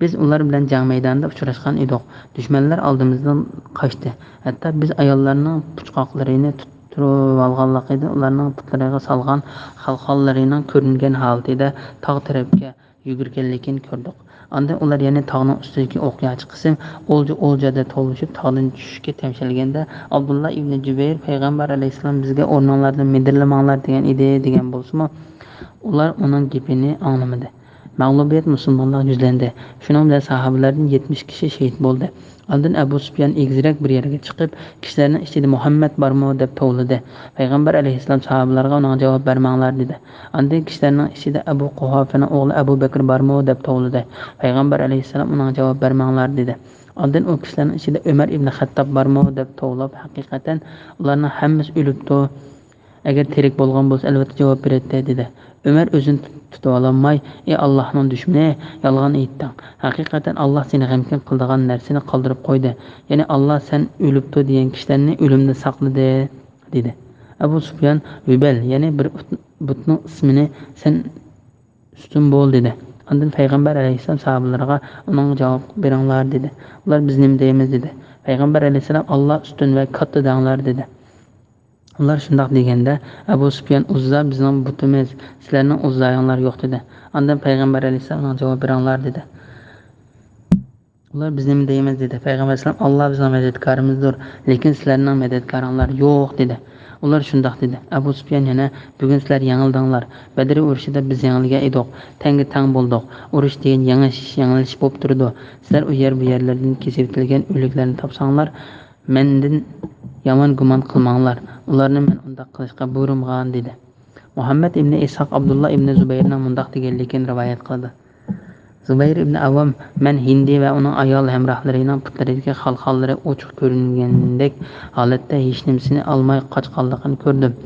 بىز ئۇلار بىلەن جەڭ مەيدانىدا ئۇچراشقان ئىدۇق. دۈشمەنلەر ئالدىمىزدىن قاچتى. ھەتتا بىز ئاياللارنىڭ پۇچقاقلىرىنى تۇتۇۋالغانلىقىدىن، ئۇلارنىڭ پۇتلىرىغا سالغان خالخاللىرىنىڭ كۆرۈنگەن ھالىتىدە تاغ تەرەپكە يۈگۈرگەنلىكىنى كۆردۇق. ئاندىن ئۇلار يەنە تاغنىڭ ئۈستىدىكى ئوقياچى قىسىم ئولجا-ئولجادا توۋلىشىپ، تاغدىن چۈشۈشكە تەمشەلگەندە، ئابدۇللا ئىبنى جۇبەير پەيغەمبەر ئەلەيھىسسالام بىزگە ئورنۇڭلاردىن مىدىرلىماڭلار دېگەن ئىدى، دېگەن بولسىمۇ، ئۇلار ئۇنىڭ گېپىنى ئاڭلىمىدى. مەغلۇبىيەت مۇسۇلمانلارغا يۈزلەندى. شۇنىڭ بىلەن ساھابىلەردىن يەتمىش كىشى شېھىت بولدى. ئاندىن ئەبۇ سۇپيان ئېگىزرەك بىر يەرگە چىقىپ، كىشىلەرنىڭ ئىچىدە مۇھەممەد بارمۇ دەپ توۋلىدى. پەيغەمبەر ئەلەيھىسسالام ساھابىلارغا ئۇنىڭغا جاۋاب بەرمەڭلار دېدى. ئاندىن كىشىلەرنىڭ ئىچىدە ئەبۇ قۇھافەنىڭ ئوغلى ئەبۇ بەكرى بارمۇ دەپ توۋلىدى. پەيغەمبەر ئەلەيھىسسالام ئۇنىڭغا جاۋاب بەرمەڭلار دېدى. ئاندىن ئۇ كىشىلەرنىڭ ئىچىدە ئۆمەر ئىبنى خەتتاب بارمۇ دەپ توۋلاپ، ھەقىقەتەن ئۇلارنىڭ ھەممىسى ئۆلۈپتۇ. ئەگەر تىرىك بولغان بولسا، ئەلۋەتتە جاۋاب بېرەتتى، دېدى. ئۆمەر ئۆزىنى تۇت-، تۇتۇۋالالماي، ئى ئاللاھنىڭ دۈشمىنى، يالغان ئېيتتىڭ. ھەقىقەتەن ئاللاھ سېنى غەمكىن قىلىدىغان نەرسىنى قالدۇرۇپ قويدى. يەنى ئاللاھ سەن ئۆلۈپتۇ دېگەن كىشىلەرنى ئۆلۈمدە ساقلىدى، دېدى. ئەبۇ سۇپيان، ھۈبەل، يەنى بىر ئۇت-، بۇتنىڭ ئىسمىنى سەن ئۈستۈن بول، دېدى. ئاندىن پەيغەمبەر ئەلەيھىسسالام ساھابىلىرىغا، ئۇنىڭغا جاۋاب بېرىڭلار، دېدى. ئۇلار، بىز نېمە دەيمىز؟ دېدى. پەيغەمبەر ئەلەيھىسسالام، ئاللاھ ئۈستۈن ۋە كاتتا دەڭلار، دېدى. ئۇلار شۇنداق دېگەندە، ئەبۇ سۇپيان، ئۇززا بىزنىڭ بۇتىمىز، سىلەرنىڭ ئۇززايىڭلار يوق، دېدى. ئاندىن پەيغەمبەر ئەلەيھىسسالام، ئۇنىڭغا جاۋاب بېرىڭلار، دېدى. ئۇلار، بىز نېمە دەيمىز؟ دېدى. پەيغەمبەر ئەلەيھىسسالام، ئاللاھ بىزنىڭ مەدەتكارىمىزدۇر، لېكىن سىلەرنىڭ مەدەتكارىڭلار يوق، دېدى. ئۇلار شۇنداق دېدى. ئەبۇ سۇپيان يەنە، بۈگۈن سىلەر يېڭىلدىڭلار. بەدرى ئۇرۇشىدا بىز يېڭىلگەن ئىدۇق. تەڭگە تەڭ بولدۇق. ئۇرۇش دېگەن يېڭىش، يېڭىلىش بولۇپ تۇرىدۇ. سىلەر ئۇ يەر بۇ يەرلەردىن كېسىۋېتىلگەن ئۆلۈكلەرنى تاپساڭلار، مەندىن يامان گۇمان قىلماڭلار. ئۇلارنى مەن ئۇنداق قىلىشقا بۇيرۇمىغان، دېدى. مۇھەممەد ئىبنى ئىسھاق ئابدۇللا ئىبنى زۇبەيرنىڭ مۇنداق دېگەنلىكىنى رىۋايەت قىلىدۇ. زۇبەير ئىبنى ئاۋۋام، مەن ھىندى ۋە ئۇنىڭ ئايال ھەمراھلىرىنىڭ پۇتلىرىدىكى خالخاللىرى ئوچۇق كۆرۈنگەندەك ھالەتتە ھېچنېمىسىنى ئالماي قاچقانلىقىنى كۆردۈم.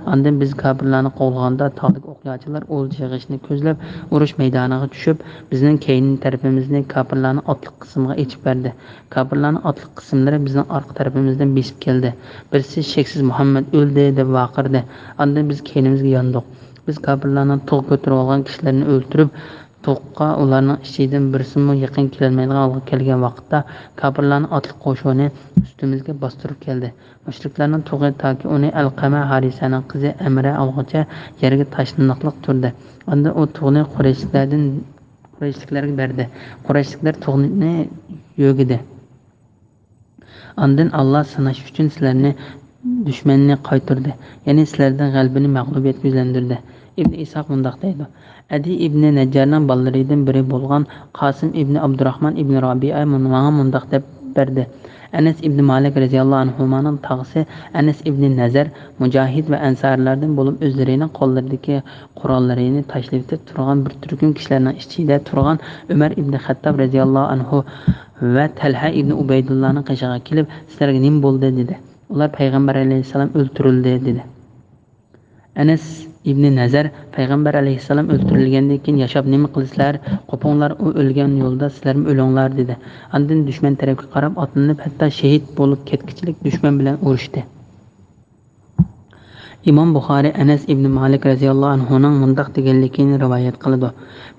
ئاندىن بىز كاپىرلارنى قوغلىغاندا، تاغدىكى ئوقياچىلار ئولجا يىغىشنى كۆزلەپ، ئۇرۇش مەيدانىغا چۈشۈپ، بىزنىڭ كەينى تەرىپىمىزنى كاپىرلارنىڭ ئاتلىق قىسمىغا ئېچىپ بەردى. كاپىرلارنىڭ ئاتلىق قىسىملىرى بىزنىڭ ئارقا تەرىپىمىزدىن بېسىپ كەلدى. بىرسى، شەكسىز، مۇھەممەد ئۆلدى، دەپ ۋارقىرىدى. ئاندىن بىز كەينىمىزگە ياندۇق. بىز كاپىرلارنىڭ تۇغ كۆتۈرۈۋالغان كىشىلىرىنى ئۆلتۈرۈپ، تۇغقا ئۇلارنىڭ ئىچىدىن بىرسىمۇ يېقىن كېلەلمەيدىغان ھالغا كەلگەن ۋاقىتتا، كاپىرلارنىڭ ئاتلىق قوشۇنى ئۈستىمىزگە باستۇرۇپ كەلدى. مۇشرىكلارنىڭ تۇغى تاكى ئۇنى ئەلقەمە ھارىسەنىڭ قىزى ئەمرە ئالغۇچە يەرگە تاشلىنىقلىق تۇردى. ئاندىن ئۇ تۇغنى قۇرەيشلىكلەردىن، قۇرەيشلىكلەرگە بەردى. قۇرەيشلىكلەر تۇغنى يۆگىدى. ئاندىن ئاللا سىناش ئۈچۈن سىلەرنى دۈشمەننى قايتۇردى، يەنى سىلەردىن غەلىبىنى مەغلۇبىيەتكە يۈزلەندۈردى. ئىبن ئىسھاق مۇنداق دەيدۇ، ئەدى ئىبنى نەججارنىڭ بالىلىرىدىن بىرى بولغان قاسىم ئىبنى ئابدۇراخمان ئىبنى رابىئە ماڭا مۇنداق دەپ بەردى، ئەنەس ئىبنى مالىك رەزىياللاھۇ ئەنھۇمانىڭ تاغىسى ئەنەس ئىبنى نەزەر مۇجاھىد ۋە ئەنسارىيلاردىن بولۇپ، ئۆزلىرىنىڭ قوللىرىدىكى قوراللىرىنى تاشلىۋېتىپ تۇرغان بىر تۈركۈم كىشىلەرنىڭ ئىچىدە تۇرغان ئۆمەر ئىبنى خەتتاب رەزىياللاھۇ ئەنھۇ ۋە تەلھە ئىبنى ئۇبەيدۇللانىڭ قېشىغا كېلىپ، سىلەرگە نېمە بولدى؟ دېدى. ئۇلار، پەيغەمبەر ئەلەيھىسسالام ئۆلتۈرۈلدى، دېدى. ئەنەس ئىبنى نەزەر، پەيغەمبەر ئەلەيھىسسالام ئۆلتۈرۈلگەندىن كېيىن ياشاپ نېمە قىلىسىلەر؟ قوپۇڭلار، ئۇ ئۆلگەن يولدا سىلەرمۇ ئۆلۈڭلار، دېدى. ئاندىن دۈشمەن تەرەپكە قاراپ ئاتلىنىپ، ھەتتا شېھىت بولۇپ كەتكۈچىلىك دۈشمەن بىلەن ئۇرۇشتى. ئىمام بۇخارىي ئەنەس ئىبنى مالىك رەزىياللاھۇ ئەنھۇنىڭ مۇنداق دېگەنلىكىنى رىۋايەت قىلىدۇ،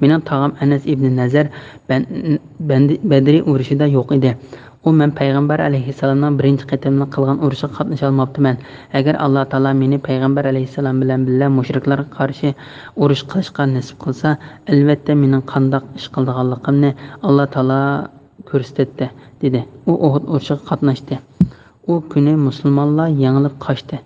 مېنىڭ تاغام ئەنەس ئىبنى نەزەر بەن-، بەندى-، بەدرى ئۇرۇشىدا يوق ئىدى. ئۇ، مەن پەيغەمبەر ئەلەيھىسسالامنىڭ بىرىنچى قېتىملىق قىلغان ئۇرۇشىغا قاتنىشالماپتىمەن. ئەگەر ئاللا تائالا مېنى پەيغەمبەر ئەلەيھىسسالام بىلەن بىللە مۇشرىكلارغا قارشى ئۇرۇش قىلىشقا نېسىپ قىلسا، ئەلۋەتتە مېنىڭ قانداق ئىش قىلىدىغانلىقىمنى ئاللا تائالا كۆرسىتەتتى، دېدى. ئۇ ئۇھۇد ئۇرۇشىغا قاتناشتى. ئۇ كۈنى مۇسۇلمانلار يېڭىلىپ قاچتى.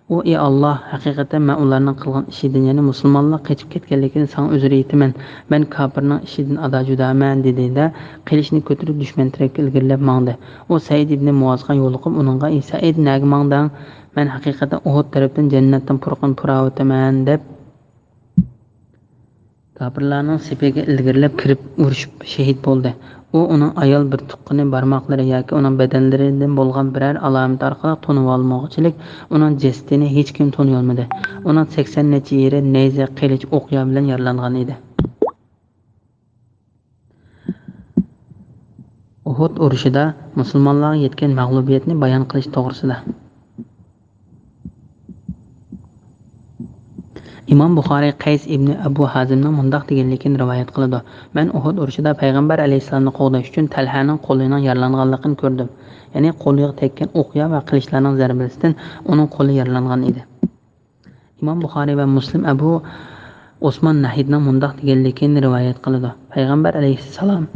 ئۇ، ئى ئاللا، ھەقىقەتەن مەن ئۇلارنىڭ قىلغان ئىشىدىن، يەنى مۇسۇلمانلار قېچىپ كەتكەنلىكىدىن ساڭا ئۆزرە ئېيتىمەن، مەن كاپىرنىڭ ئىشىدىن ئادا-جۇدامەن، دېدى-دە، قىلىچنى كۆتۈرۈپ دۈشمەن تەرەپكە ئىلگىرىلەپ ماڭدى. ئۇ سەئىد ئىبنى مۇئازغا يولۇقۇپ، ئۇنىڭغا، ئى سەئىد، نەگە ماڭدىڭ؟ مەن ھەقىقەتەن ئۇھۇد تەرەپتىن جەننەتنىڭ پۇرىقىنى پۇراۋېتىمەن، دەپ، كاپىرلارنىڭ سېپىگە ئىلگىرىلەپ كىرىپ ئۇرۇشۇپ شېھىت بولدى. ئۇ ئۇنىڭ ئايال بىر تۇغقىنى بارماقلىرى ياكى ئۇنىڭ بەدەنلىرىدىن بولغان بىرەر ئالامىتى ئارقىلىق تونۇۋالمىغۇچىلىك ئۇنىڭ جەسىتىنى ھېچكىم تونۇيالمىدى. ئۇنىڭ سەكسەن نەچچە يېرى نەيزە، قىلىچ، ئوقيا بىلەن يارىلانغان ئىدى. ئۇھۇد ئۇرۇشىدا مۇسۇلمانلارغا يەتكەن مەغلۇبىيەتنى بايان قىلىش توغرىسىدا. ئىمام بۇخارىي قەيس ئىبنى ئەبۇ ھازىمنىڭ مۇنداق دېگەنلىكىنى رىۋايەت قىلىدۇ، مەن ئۇھۇد ئۇرۇشىدا پەيغەمبەر ئەلەيھىسسالامنى قوغداش ئۈچۈن تەلھەنىڭ قولىنىڭ يارىلانغانلىقىنى كۆردۈم. يەنى قولىغا تەگكەن ئوقيا ۋە قىلىچلارنىڭ زەربىسىدىن ئۇنىڭ قولى يارىلانغان ئىدى. ئىمام بۇخارىي ۋە مۇسلىم ئەبۇ ئوسمان نەھىدنىڭ مۇنداق دېگەنلىكىنى رىۋايەت قىلىدۇ، پەيغەمبەر ئەلەيھىسسالام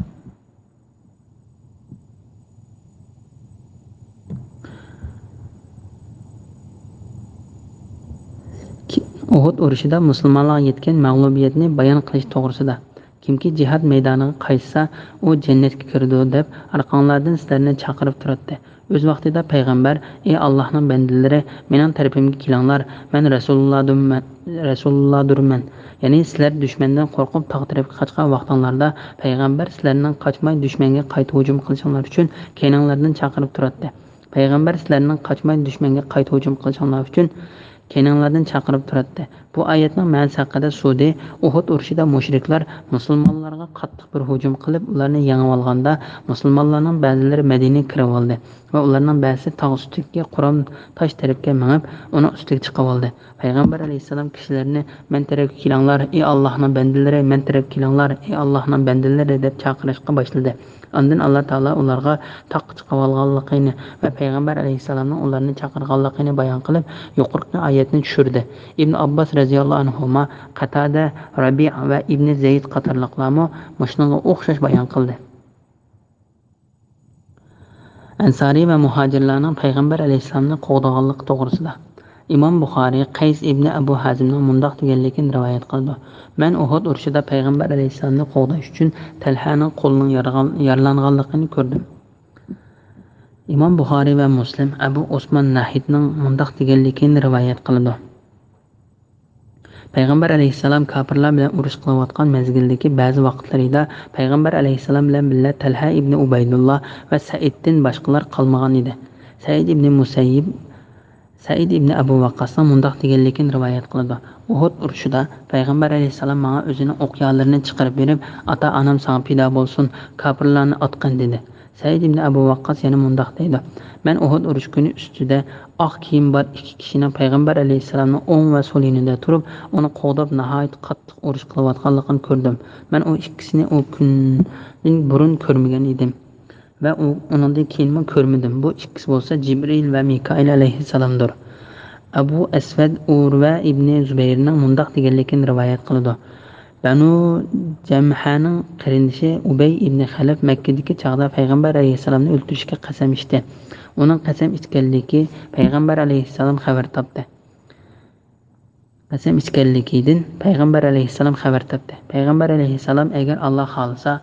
ئۇھۇد ئۇرۇشىدا مۇسۇلمانلارغا يەتكەن مەغلۇبىيەتنى بايان قىلىش توغرىسىدا. كىمكى جىھاد مەيدانىغا قايتسا، ئۇ جەننەتكە كىرىدۇ، دەپ ئارقاڭلاردىن سىلەرنى چاقىرىپ تۇراتتى. ئۆز ۋاقتىدا پەيغەمبەر، ئى ئاللاھنىڭ بەندىلىرى، مېنىڭ تەرىپىمگە كېلىڭلار، مەن رەسۇلۇللادۇرمەن، رەسۇلۇللادۇرمەن. يەنى سىلەر دۈشمەندىن قورقۇپ تاغ تەرەپكە قاچقان ۋاقتىڭلاردا، پەيغەمبەر سىلەرنىڭ قاچماي دۈشمەنگە قايتا ھۇجۇم قىلىشىڭلار ئۈچۈن كەينىڭلاردىن چاقىرىپ تۇراتتى. پەيغەمبەر سىلەرنىڭ قاچماي دۈشمەنگە قايتا ھۇجۇم قىلىشىڭلار ئۈچۈن كەينىڭلاردىن چاقىرىپ تۇراتتى. بۇ ئايەتنىڭ مەنىسى ھەققىدە سۇدى، ئۇھۇد ئۇرۇشىدا مۇشرىكلار مۇسۇلمانلارغا قاتتىق بىر ھۇجۇم قىلىپ، ئۇلارنى يېڭىۋالغاندا، مۇسۇلمانلارنىڭ بەزىلىرى مەدىنىگە كىرىۋالدى ۋە ئۇلارنىڭ بەزىسى تاغ ئۈستىدىكى قۇرام تاش تەرەپكە مېڭىپ، ئۇنىڭ ئۈستىگە چىقىۋالدى. پەيغەمبەر ئەلەيھىسسالام كىشىلەرنى، مەن تەرەپكە كېلىڭلار، ئى ئاللاھنىڭ بەندىلىرى، مەن تەرەپكە كېلىڭلار، ئى ئاللاھنىڭ بەندىلىرى، دەپ چاقىرىشقا باشلىدى. ئاندىن ئاللا تائالا ئۇلارغا تاغقا چىقىۋالغانلىقىنى ۋە پەيغەمبەر ئەلەيھىسسالامنىڭ ئۇلارنى چاقىرغانلىقىنى بايان قىلىپ، يۇقىرىقى ئايەتنى چۈشۈردى. ئىبن ئابباس رەزىياللاھۇ ئەنھۇما، قاتادە، رەبىئە ۋە ئىبنى زەيد قاتارلىقلارمۇ مۇشۇنىڭغا ئوخشاش بايان قىلدى. ئەنسارىي ۋە مۇھاجىرلارنىڭ پەيغەمبەر ئەلەيھىسسالامنى قوغدىغانلىقى توغرىسىدا. ئىمام بۇخارىي قەيس ئىبنى ئەبۇ ھازىمنىڭ مۇنداق دېگەنلىكىنى رىۋايەت قىلىدۇ: مەن ئۇھۇد ئۇرۇشىدا پەيغەمبەر ئەلەيھىسسالامنى قوغداش ئۈچۈن تەلھەنىڭ قولىنىڭ يارىغان-، يارىلانغانلىقىنى كۆردۈم. ئىمام بۇخارىي ۋە مۇسلىم ئەبۇ ئوسمان ناھىدنىڭ مۇنداق دېگەنلىكىنى رىۋايەت قىلىدۇ: پەيغەمبەر ئەلەيھىسسالام كاپىرلار بىلەن ئۇرۇش قىلىۋاتقان مەزگىلدىكى بەزى ۋاقىتلىرىدا پەيغەمبەر ئەلەيھىسسالام بىلەن بىللە تەلھە ئىبنى ئۇبەيدۇللا ۋە سەئىدتىن باشقىلار قالمىغان ئىدى. سەئىد ئىبنى مۇسەييىب سەئىد ئىبنى ئەبۇ ۋەققاسنىڭ مۇنداق دېگەنلىكىنى رىۋايەت قىلىدۇ: ئۇھۇد ئۇرۇشىدا پەيغەمبەر ئەلەيھىسسالام ماڭا ئۆزىنىڭ ئوقيالىرىنى چىقىرىپ بېرىپ، «ئاتا-ئانام ساڭا پىدا بولسۇن، كاپىرلارنى ئاتقىن» دېدى. سەئىد ئىبنى ئەبۇ ۋەققاس يەنە مۇنداق دەيدۇ: مەن ئۇھۇد ئۇرۇش كۈنى ئۈستىدە ئاق كىيىم بار ئىككى كىشىنىڭ پەيغەمبەر ئەلەيھىسسالامنىڭ ئوڭ ۋە سول يېنىدا تۇرۇپ، ئۇنى قوغداپ، ناھايىتى قاتتىق ئۇرۇش قىلىۋاتقانلىقىنى كۆردۈم. مەن ئۇ ئىككىسىنى ئۇ كۈندىن بۇرۇن كۆرمىگەن ئىدىم. ۋە ئۇ، ئۇنىڭدىن كېيىنمۇ كۆرمىدىم. بۇ ئىككىسى بولسا جىبرىئىل ۋە مىكائىل ئەلەيھىسسالامدۇر. ئەبۇ ئەسۋەد ئۇرۋە ئىبنى زۇبەيرنىڭ مۇنداق دېگەنلىكىنى رىۋايەت قىلىدۇ: بەنۇ جەمھەنىڭ قېرىندىشى ئۇبەي ئىبنى خەلەپ مەككىدىكى چاغدا پەيغەمبەر ئەلەيھىسسالامنى ئۆلتۈرۈشكە قەسەم ئىچتى. ئۇنىڭ قەسەم ئىچكەنلىكى پەيغەمبەر ئەلەيھىسسالام خەۋەر تاپتى. قەسەم ئىچكەنلىكىدىن پەيغەمبەر ئەلەيھىسسالام خەۋەر تاپتى. پەيغەمبەر ئەلەيھىسسالام، «ئەگەر ئاللا خالىسا،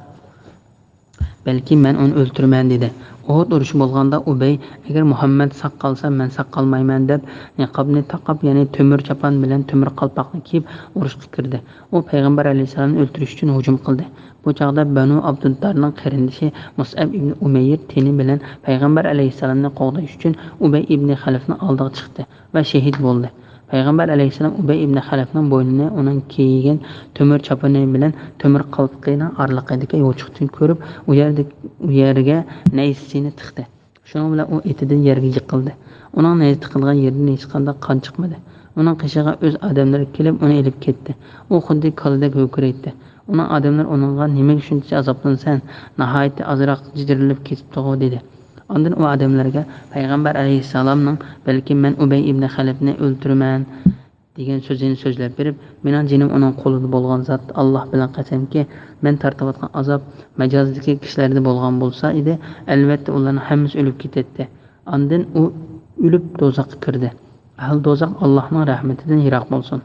بەلكى مەن ئۇنى ئۆلتۈرىمەن» دېدى. ئۇھۇد ئۇرۇشى بولغاندا ئۇبەي، «ئەگەر مۇھەممەد ساق قالسا، مەن ساق قالمايمەن» دەپ، نىقابنى تاقاپ، يەنى تۆمۈر چاپان بىلەن تۆمۈر قالپاقنى كىيىپ، ئۇرۇشقا كىردى. ئۇ پەيغەمبەر ئەلەيھىسسالامنى ئۆلتۈرۈش ئۈچۈن ھۇجۇم قىلدى. بۇ چاغدا بەنۇ ئابدۇددارنىڭ قېرىندىشى مۇسئەب ئىبنى ئۇمەير تېنى بىلەن پەيغەمبەر ئەلەيھىسسالامنى قوغداش ئۈچۈن ئۇبەي ئىبنى خەلەفنىڭ ئالدىغا چىقتى ۋە شېھىت بولدى. پەيغەمبەر ئەلەيھىسسالام ئۇبەي ئىبنى خەلەفنىڭ بوينىنى ئۇنىڭ كىيگەن تۆمۈر چاپىنى بىلەن تۆمۈر قالپىقىنىڭ ئارىلىقىدىكى يوچۇقتىن كۆرۈپ، ئۇ يەردە، ئۇ يەرگە نەيزىسىنى تىقتى. شۇنىڭ بىلەن ئۇ ئېتىدىن يەرگە يىقىلدى. ئۇنىڭ نەيزە تىقىلغان يېرىدىن ھېچقانداق قان چىقمىدى. ئۇنىڭ قېشىغا ئۆز ئادەملىرى كېلىپ، ئۇنى ئېلىپ كەتتى. ئۇ خۇددى كالىدەك ھۆركىرەيتتى. ئۇنىڭ ئادەملىرى ئۇنىڭغا، «نېمىگە شۇنچە ئازابلىنىسەن؟ ناھايىتى ئازراق جىدىرلىنىپ كېتىپتىغۇ؟» دېدى. ئاندىن ئۇ ئادەملەرگە پەيغەمبەر ئەلەيھىسسالامنىڭ، «بەلكى مەن ئۇبەي ئىبنى خەلەفنى ئۆلتۈرىمەن» دېگەن سۆزىنى سۆزلەپ بېرىپ، «مېنىڭ جېنىم ئۇنىڭ قولىدا بولغان زات، ئاللا بىلەن قەسەمكى، مەن تارتىۋاتقان ئازاب مەجازدىكى كىشىلەردە بولغان بولسا ئىدى، ئەلۋەتتە ئۇلارنىڭ ھەممىسى ئۆلۈپ كېتەتتى. ئاندىن ئۇ ئۆلۈپ دوزاخقا كىردى. ئەھلى دوزاخ ئاللاھنىڭ رەھمىتىدىن يىراق بولسۇن.»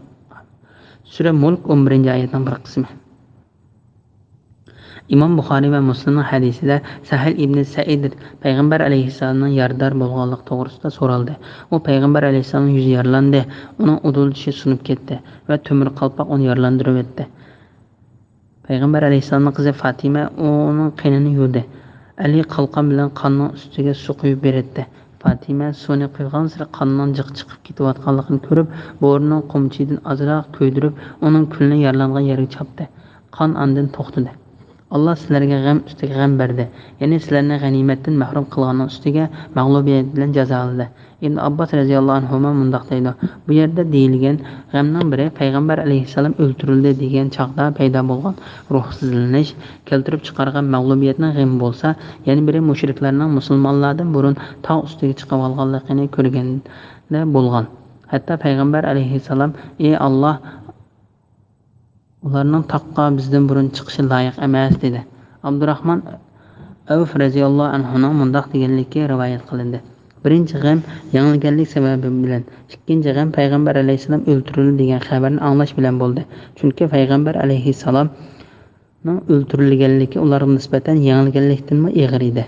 سۈرە مۇلك، ئون بىرىنچى ئايەتنىڭ بىر قىسمى. ئىمام بۇخارىي ۋە مۇسلىمنىڭ ھەدىسىدە سەھىل ئىبنى سەئىد پەيغەمبەر ئەلەيھىسسالامنىڭ يارىدار بولغانلىقى توغرىسىدا سورالدى. ئۇ پەيغەمبەر ئەلەيھىسسالامنىڭ يۈزى يارىلاندى، ئۇنىڭ ئۇدۇل چىشى سۇنۇپ كەتتى ۋە تۆمۈر قالپاق ئۇنى يارىلاندۇرۇۋەتتى. پەيغەمبەر ئەلەيھىسسالامنىڭ قىزى فاتىمە ئۇنىڭ قېنىنى يۇدى. ئەلى قالقان بىلەن قاننىڭ ئۈستىگە سۇ قۇيۇپ بېرەتتى. فاتىمە سۇنى قۇيغانسېرى قاننىڭ جىق چىقىپ كېتىۋاتقانلىقىنى كۆرۈپ، بورىنىڭ قومىچىدىن ئازراق كۆيدۈرۈپ، ئۇنىڭ كۈلىنى يارىلانغان يەرگە چاپتى. قان ئاندىن توختىدى. ئاللا سىلەرگە غەم ئۈستىگە غەم بەردى، يەنى سىلەرنى غەنىيمەتتىن مەھرۇم قىلغاننىڭ ئۈستىگە مەغلۇبىيەت بىلەن جازالىدى. ئىبن ئابباس رەزىياللاھۇ ئەنھۇما مۇنداق دەيدۇ: بۇ يەردە دېيىلگەن غەمنىڭ بىرى پەيغەمبەر ئەلەيھىسسالام ئۆلتۈرۈلدى دېگەن چاغدا پەيدا بولغان روھسىزلىنىش كەلتۈرۈپ چىقارغان مەغلۇبىيەتنىڭ غېمى بولسا، يەنە بىرى مۇشرىكلارنىڭ مۇسۇلمانلاردىن بۇرۇن تاغ ئۈستىگە چىقىۋالغانلىقىنى كۆرگەندە بولغان. ھەتتا پەيغەمبەر ئەلەيھىسسالام، ئى ئاللا، ئۇلارنىڭ تاغقا بىزدىن بۇرۇن چىقىشى لايىق ئەمەس، دېدى. ئابدۇراخمان ئەۋف رەزىياللاھۇ ئەنھۇنىڭ مۇنداق دېگەنلىكى رىۋايەت قىلىندى: بىرىنچى غەم يېڭىلگەنلىك سەۋەبى بىلەن، ئىككىنچى غەم پەيغەمبەر ئەلەيھىسسالام ئۆلتۈرۈلدى دېگەن خەۋەرنى ئاڭلاش بىلەن بولدى. چۈنكى پەيغەمبەر ئەلەيھىسسالام ئۇلارنىڭ ئۆلتۈرۈلگەنلىكى ئۇلارغا نىسبەتەن يېڭىلگەنلىكتىنمۇ ئېغىر ئىدى.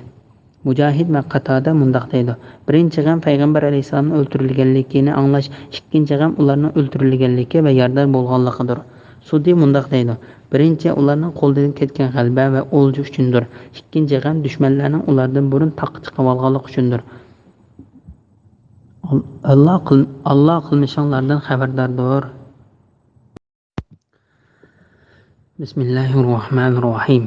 مۇجاھىد ۋە قاتادە مۇنداق دەيدۇ: بىرىنچى غەم پەيغەمبەر ئەلەيھىسسالامنىڭ ئۆلتۈرۈلگەنلىكىنى ئاڭلاش، ئىككىنچى غەم ئۇلارنىڭ ئۆلتۈرۈلگەنلىكى ۋە يارىدار بولغانلىقىدۇر. سۇدى مۇنداق دەيدۇ: بىرىنچى، ئۇلارنىڭ قولىدىن كەتكەن غەلىبە ۋە ئولجا ئۈچۈندۇر. ئىككىنچى غەم دۈشمەنلەرنىڭ ئۇلاردىن بۇرۇن تاغقا چىقىۋالغانلىقى ئۈچۈندۇر. ئاللا قىل-، ئاللا قىلمىشىڭلاردىن خەۋەرداردۇر. بىسمىللاھىررەھمانىررەھىم.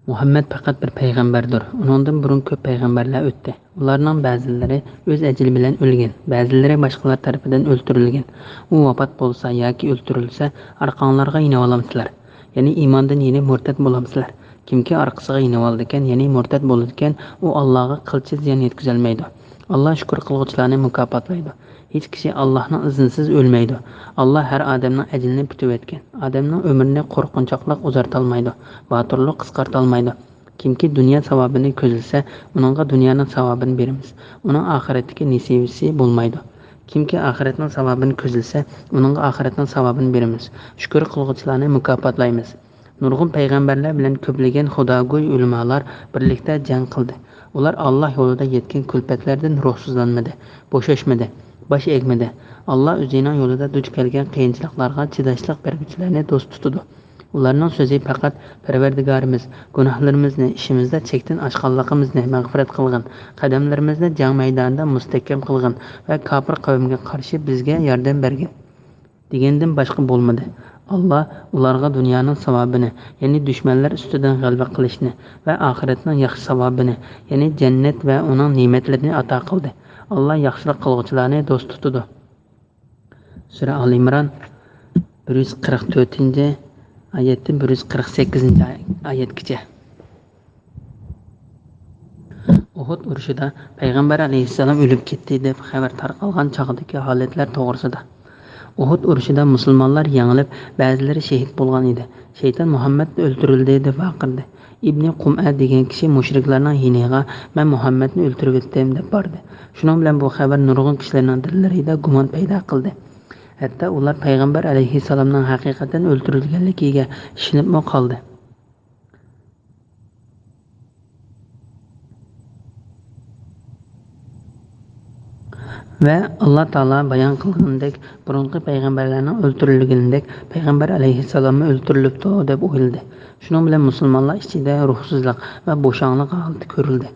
مۇھەممەد پەقەت بىر پەيغەمبەردۇر. ئۇنىڭدىن بۇرۇن كۆپ پەيغەمبەرلەر ئۆتتى. ئۇلارنىڭ بەزىلىرى ئۆز ئەجىلى بىلەن ئۆلگەن، بەزىلىرى باشقىلار تەرىپىدىن ئۆلتۈرۈلگەن. ئۇ ۋاپات بولسا ياكى ئۆلتۈرۈلسە، ئارقاڭلارغا يېنىۋالامسىلەر؟ يەنى ئىماندىن يېنىپ مۇرتەت بولامسىلەر؟ كىمكى ئارقىسىغا يېنىۋالىدىكەن، يەنى مۇرتەت بولىدىكەن، ئۇ ئاللاغا قىلچە زىيان يەتكۈزەلمەيدۇ. ئاللا شۈكۈر قىلغۇچىلارنى مۇكاپاتلايدۇ. ھېچ كىشى ئاللاھنىڭ ئىزنىسىز ئۆلمەيدۇ. ئاللا ھەر ئادەمنىڭ ئەجىلىنى پۈتۈۋەتكەن. ئادەمنىڭ ئۆمرىنى قورقۇنچاقلىق ئۇزارتالمايدۇ، باتۇرلۇق قىسقارتالمايدۇ. كىمكى دۇنيا ساۋابىنى كۆزلىسە، ئۇنىڭغا دۇنيانىڭ ساۋابىنى بېرىمىز. ئۇنىڭ ئاخىرەتتىكى نېسىۋىسى بولمايدۇ. كىمكى ئاخىرەتنىڭ ساۋابىنى كۆزلىسە، ئۇنىڭغا ئاخىرەتنىڭ ساۋابىنى بېرىمىز. شۈكۈر قىلغۇچىلارنى مۇكاپاتلايمىز. نۇرغۇن پەيغەمبەرلەر بىلەن كۆپلىگەن خۇداگوي ئۆلىمالار بىرلىكتە جەڭ قىلدى. ئۇلار ئاللا يولىدا يەتكەن كۈلپەتلەردىن روھسىزلانمىدى، بوشاشمىدى، باش ئەگمىدى. ئاللا ئۆزىنىڭ يولىدا دۇچ كەلگەن قىيىنچىلىقلارغا چىداشلىق بەرگۈچىلەرنى دوست تۇتىدۇ. ئۇلارنىڭ سۆزى پەقەت: پەرۋەردىگارىمىز، گۇناھلىرىمىزنى، ئىشىمىزدا چەكتىن ئاشقانلىقىمىزنى مەغپىرەت قىلغىن، قەدەملىرىمىزنى جەڭ مەيدانىدا مۇستەھكەم قىلغىن ۋە كاپىر قەۋمگە قارشى بىزگە ياردەم بەرگىن دېگەندىن باشقا بولمىدى. ئاللا ئۇلارغا دۇنيانىڭ ساۋابىنى، يەنى دۈشمەنلەر ئۈستىدىن غەلىبە قىلىشنى ۋە ئاخىرەتنىڭ ياخشى ساۋابىنى، يەنى جەننەت ۋە ئۇنىڭ نېمەتلىرىنى ئاتا قىلدى. ئاللا ياخشىلىق قىلغۇچىلارنى دوست تۇتىدۇ. سۈرە ئال ئىمران، بىر يۈز قىرىق تۆتىنچى ئايەتتىن بىر يۈز قىرىق سەككىزىنچى ئايەتكىچە. ئۇھۇد ئۇرۇشىدا پەيغەمبەر ئەلەيھىسسالام ئۆلۈپ كەتتى دەپ خەۋەر تارقالغان چاغدىكى ھالەتلەر توغرىسىدا. ئۇھۇد ئۇرۇشىدا مۇسۇلمانلار يېڭىلىپ، بەزىلىرى شېھىت بولغان ئىدى. شەيتان مۇھەممەد ئۆلتۈرۈلدى دەپ ۋارقىرىدى. ئىبنى قۇمئە دېگەن كىشى مۇشرىكلارنىڭ يېنىغا: مەن مۇھەممەدنى ئۆلتۈرۈۋەتتىم، دەپ باردى. شۇنىڭ بىلەن بۇ خەۋەر نۇرغۇن كىشىلەرنىڭ دىللىرىدا گۇمان پەيدا قىلدى. ھەتتا ئۇلار پەيغەمبەر ئەلەيھىسسالامنىڭ ھەقىقەتەن ئۆلتۈرۈلگەنلىكىگە ئىشىنىپمۇ قالدى. ۋە ئاللا تائالا بايان قىلغىنىدەك، بۇرۇنقى پەيغەمبەرلەرنىڭ ئۆلتۈرۈلگىنىدەك پەيغەمبەر ئەلەيھىسسالاممۇ ئۆلتۈرۈلۈپتۇ، دەپ ئويلىدى. شۇنىڭ بىلەن مۇسۇلمانلار ئىچىدە روھسىزلىق ۋە بوشاڭلىق ھالىتى كۆرۈلدى.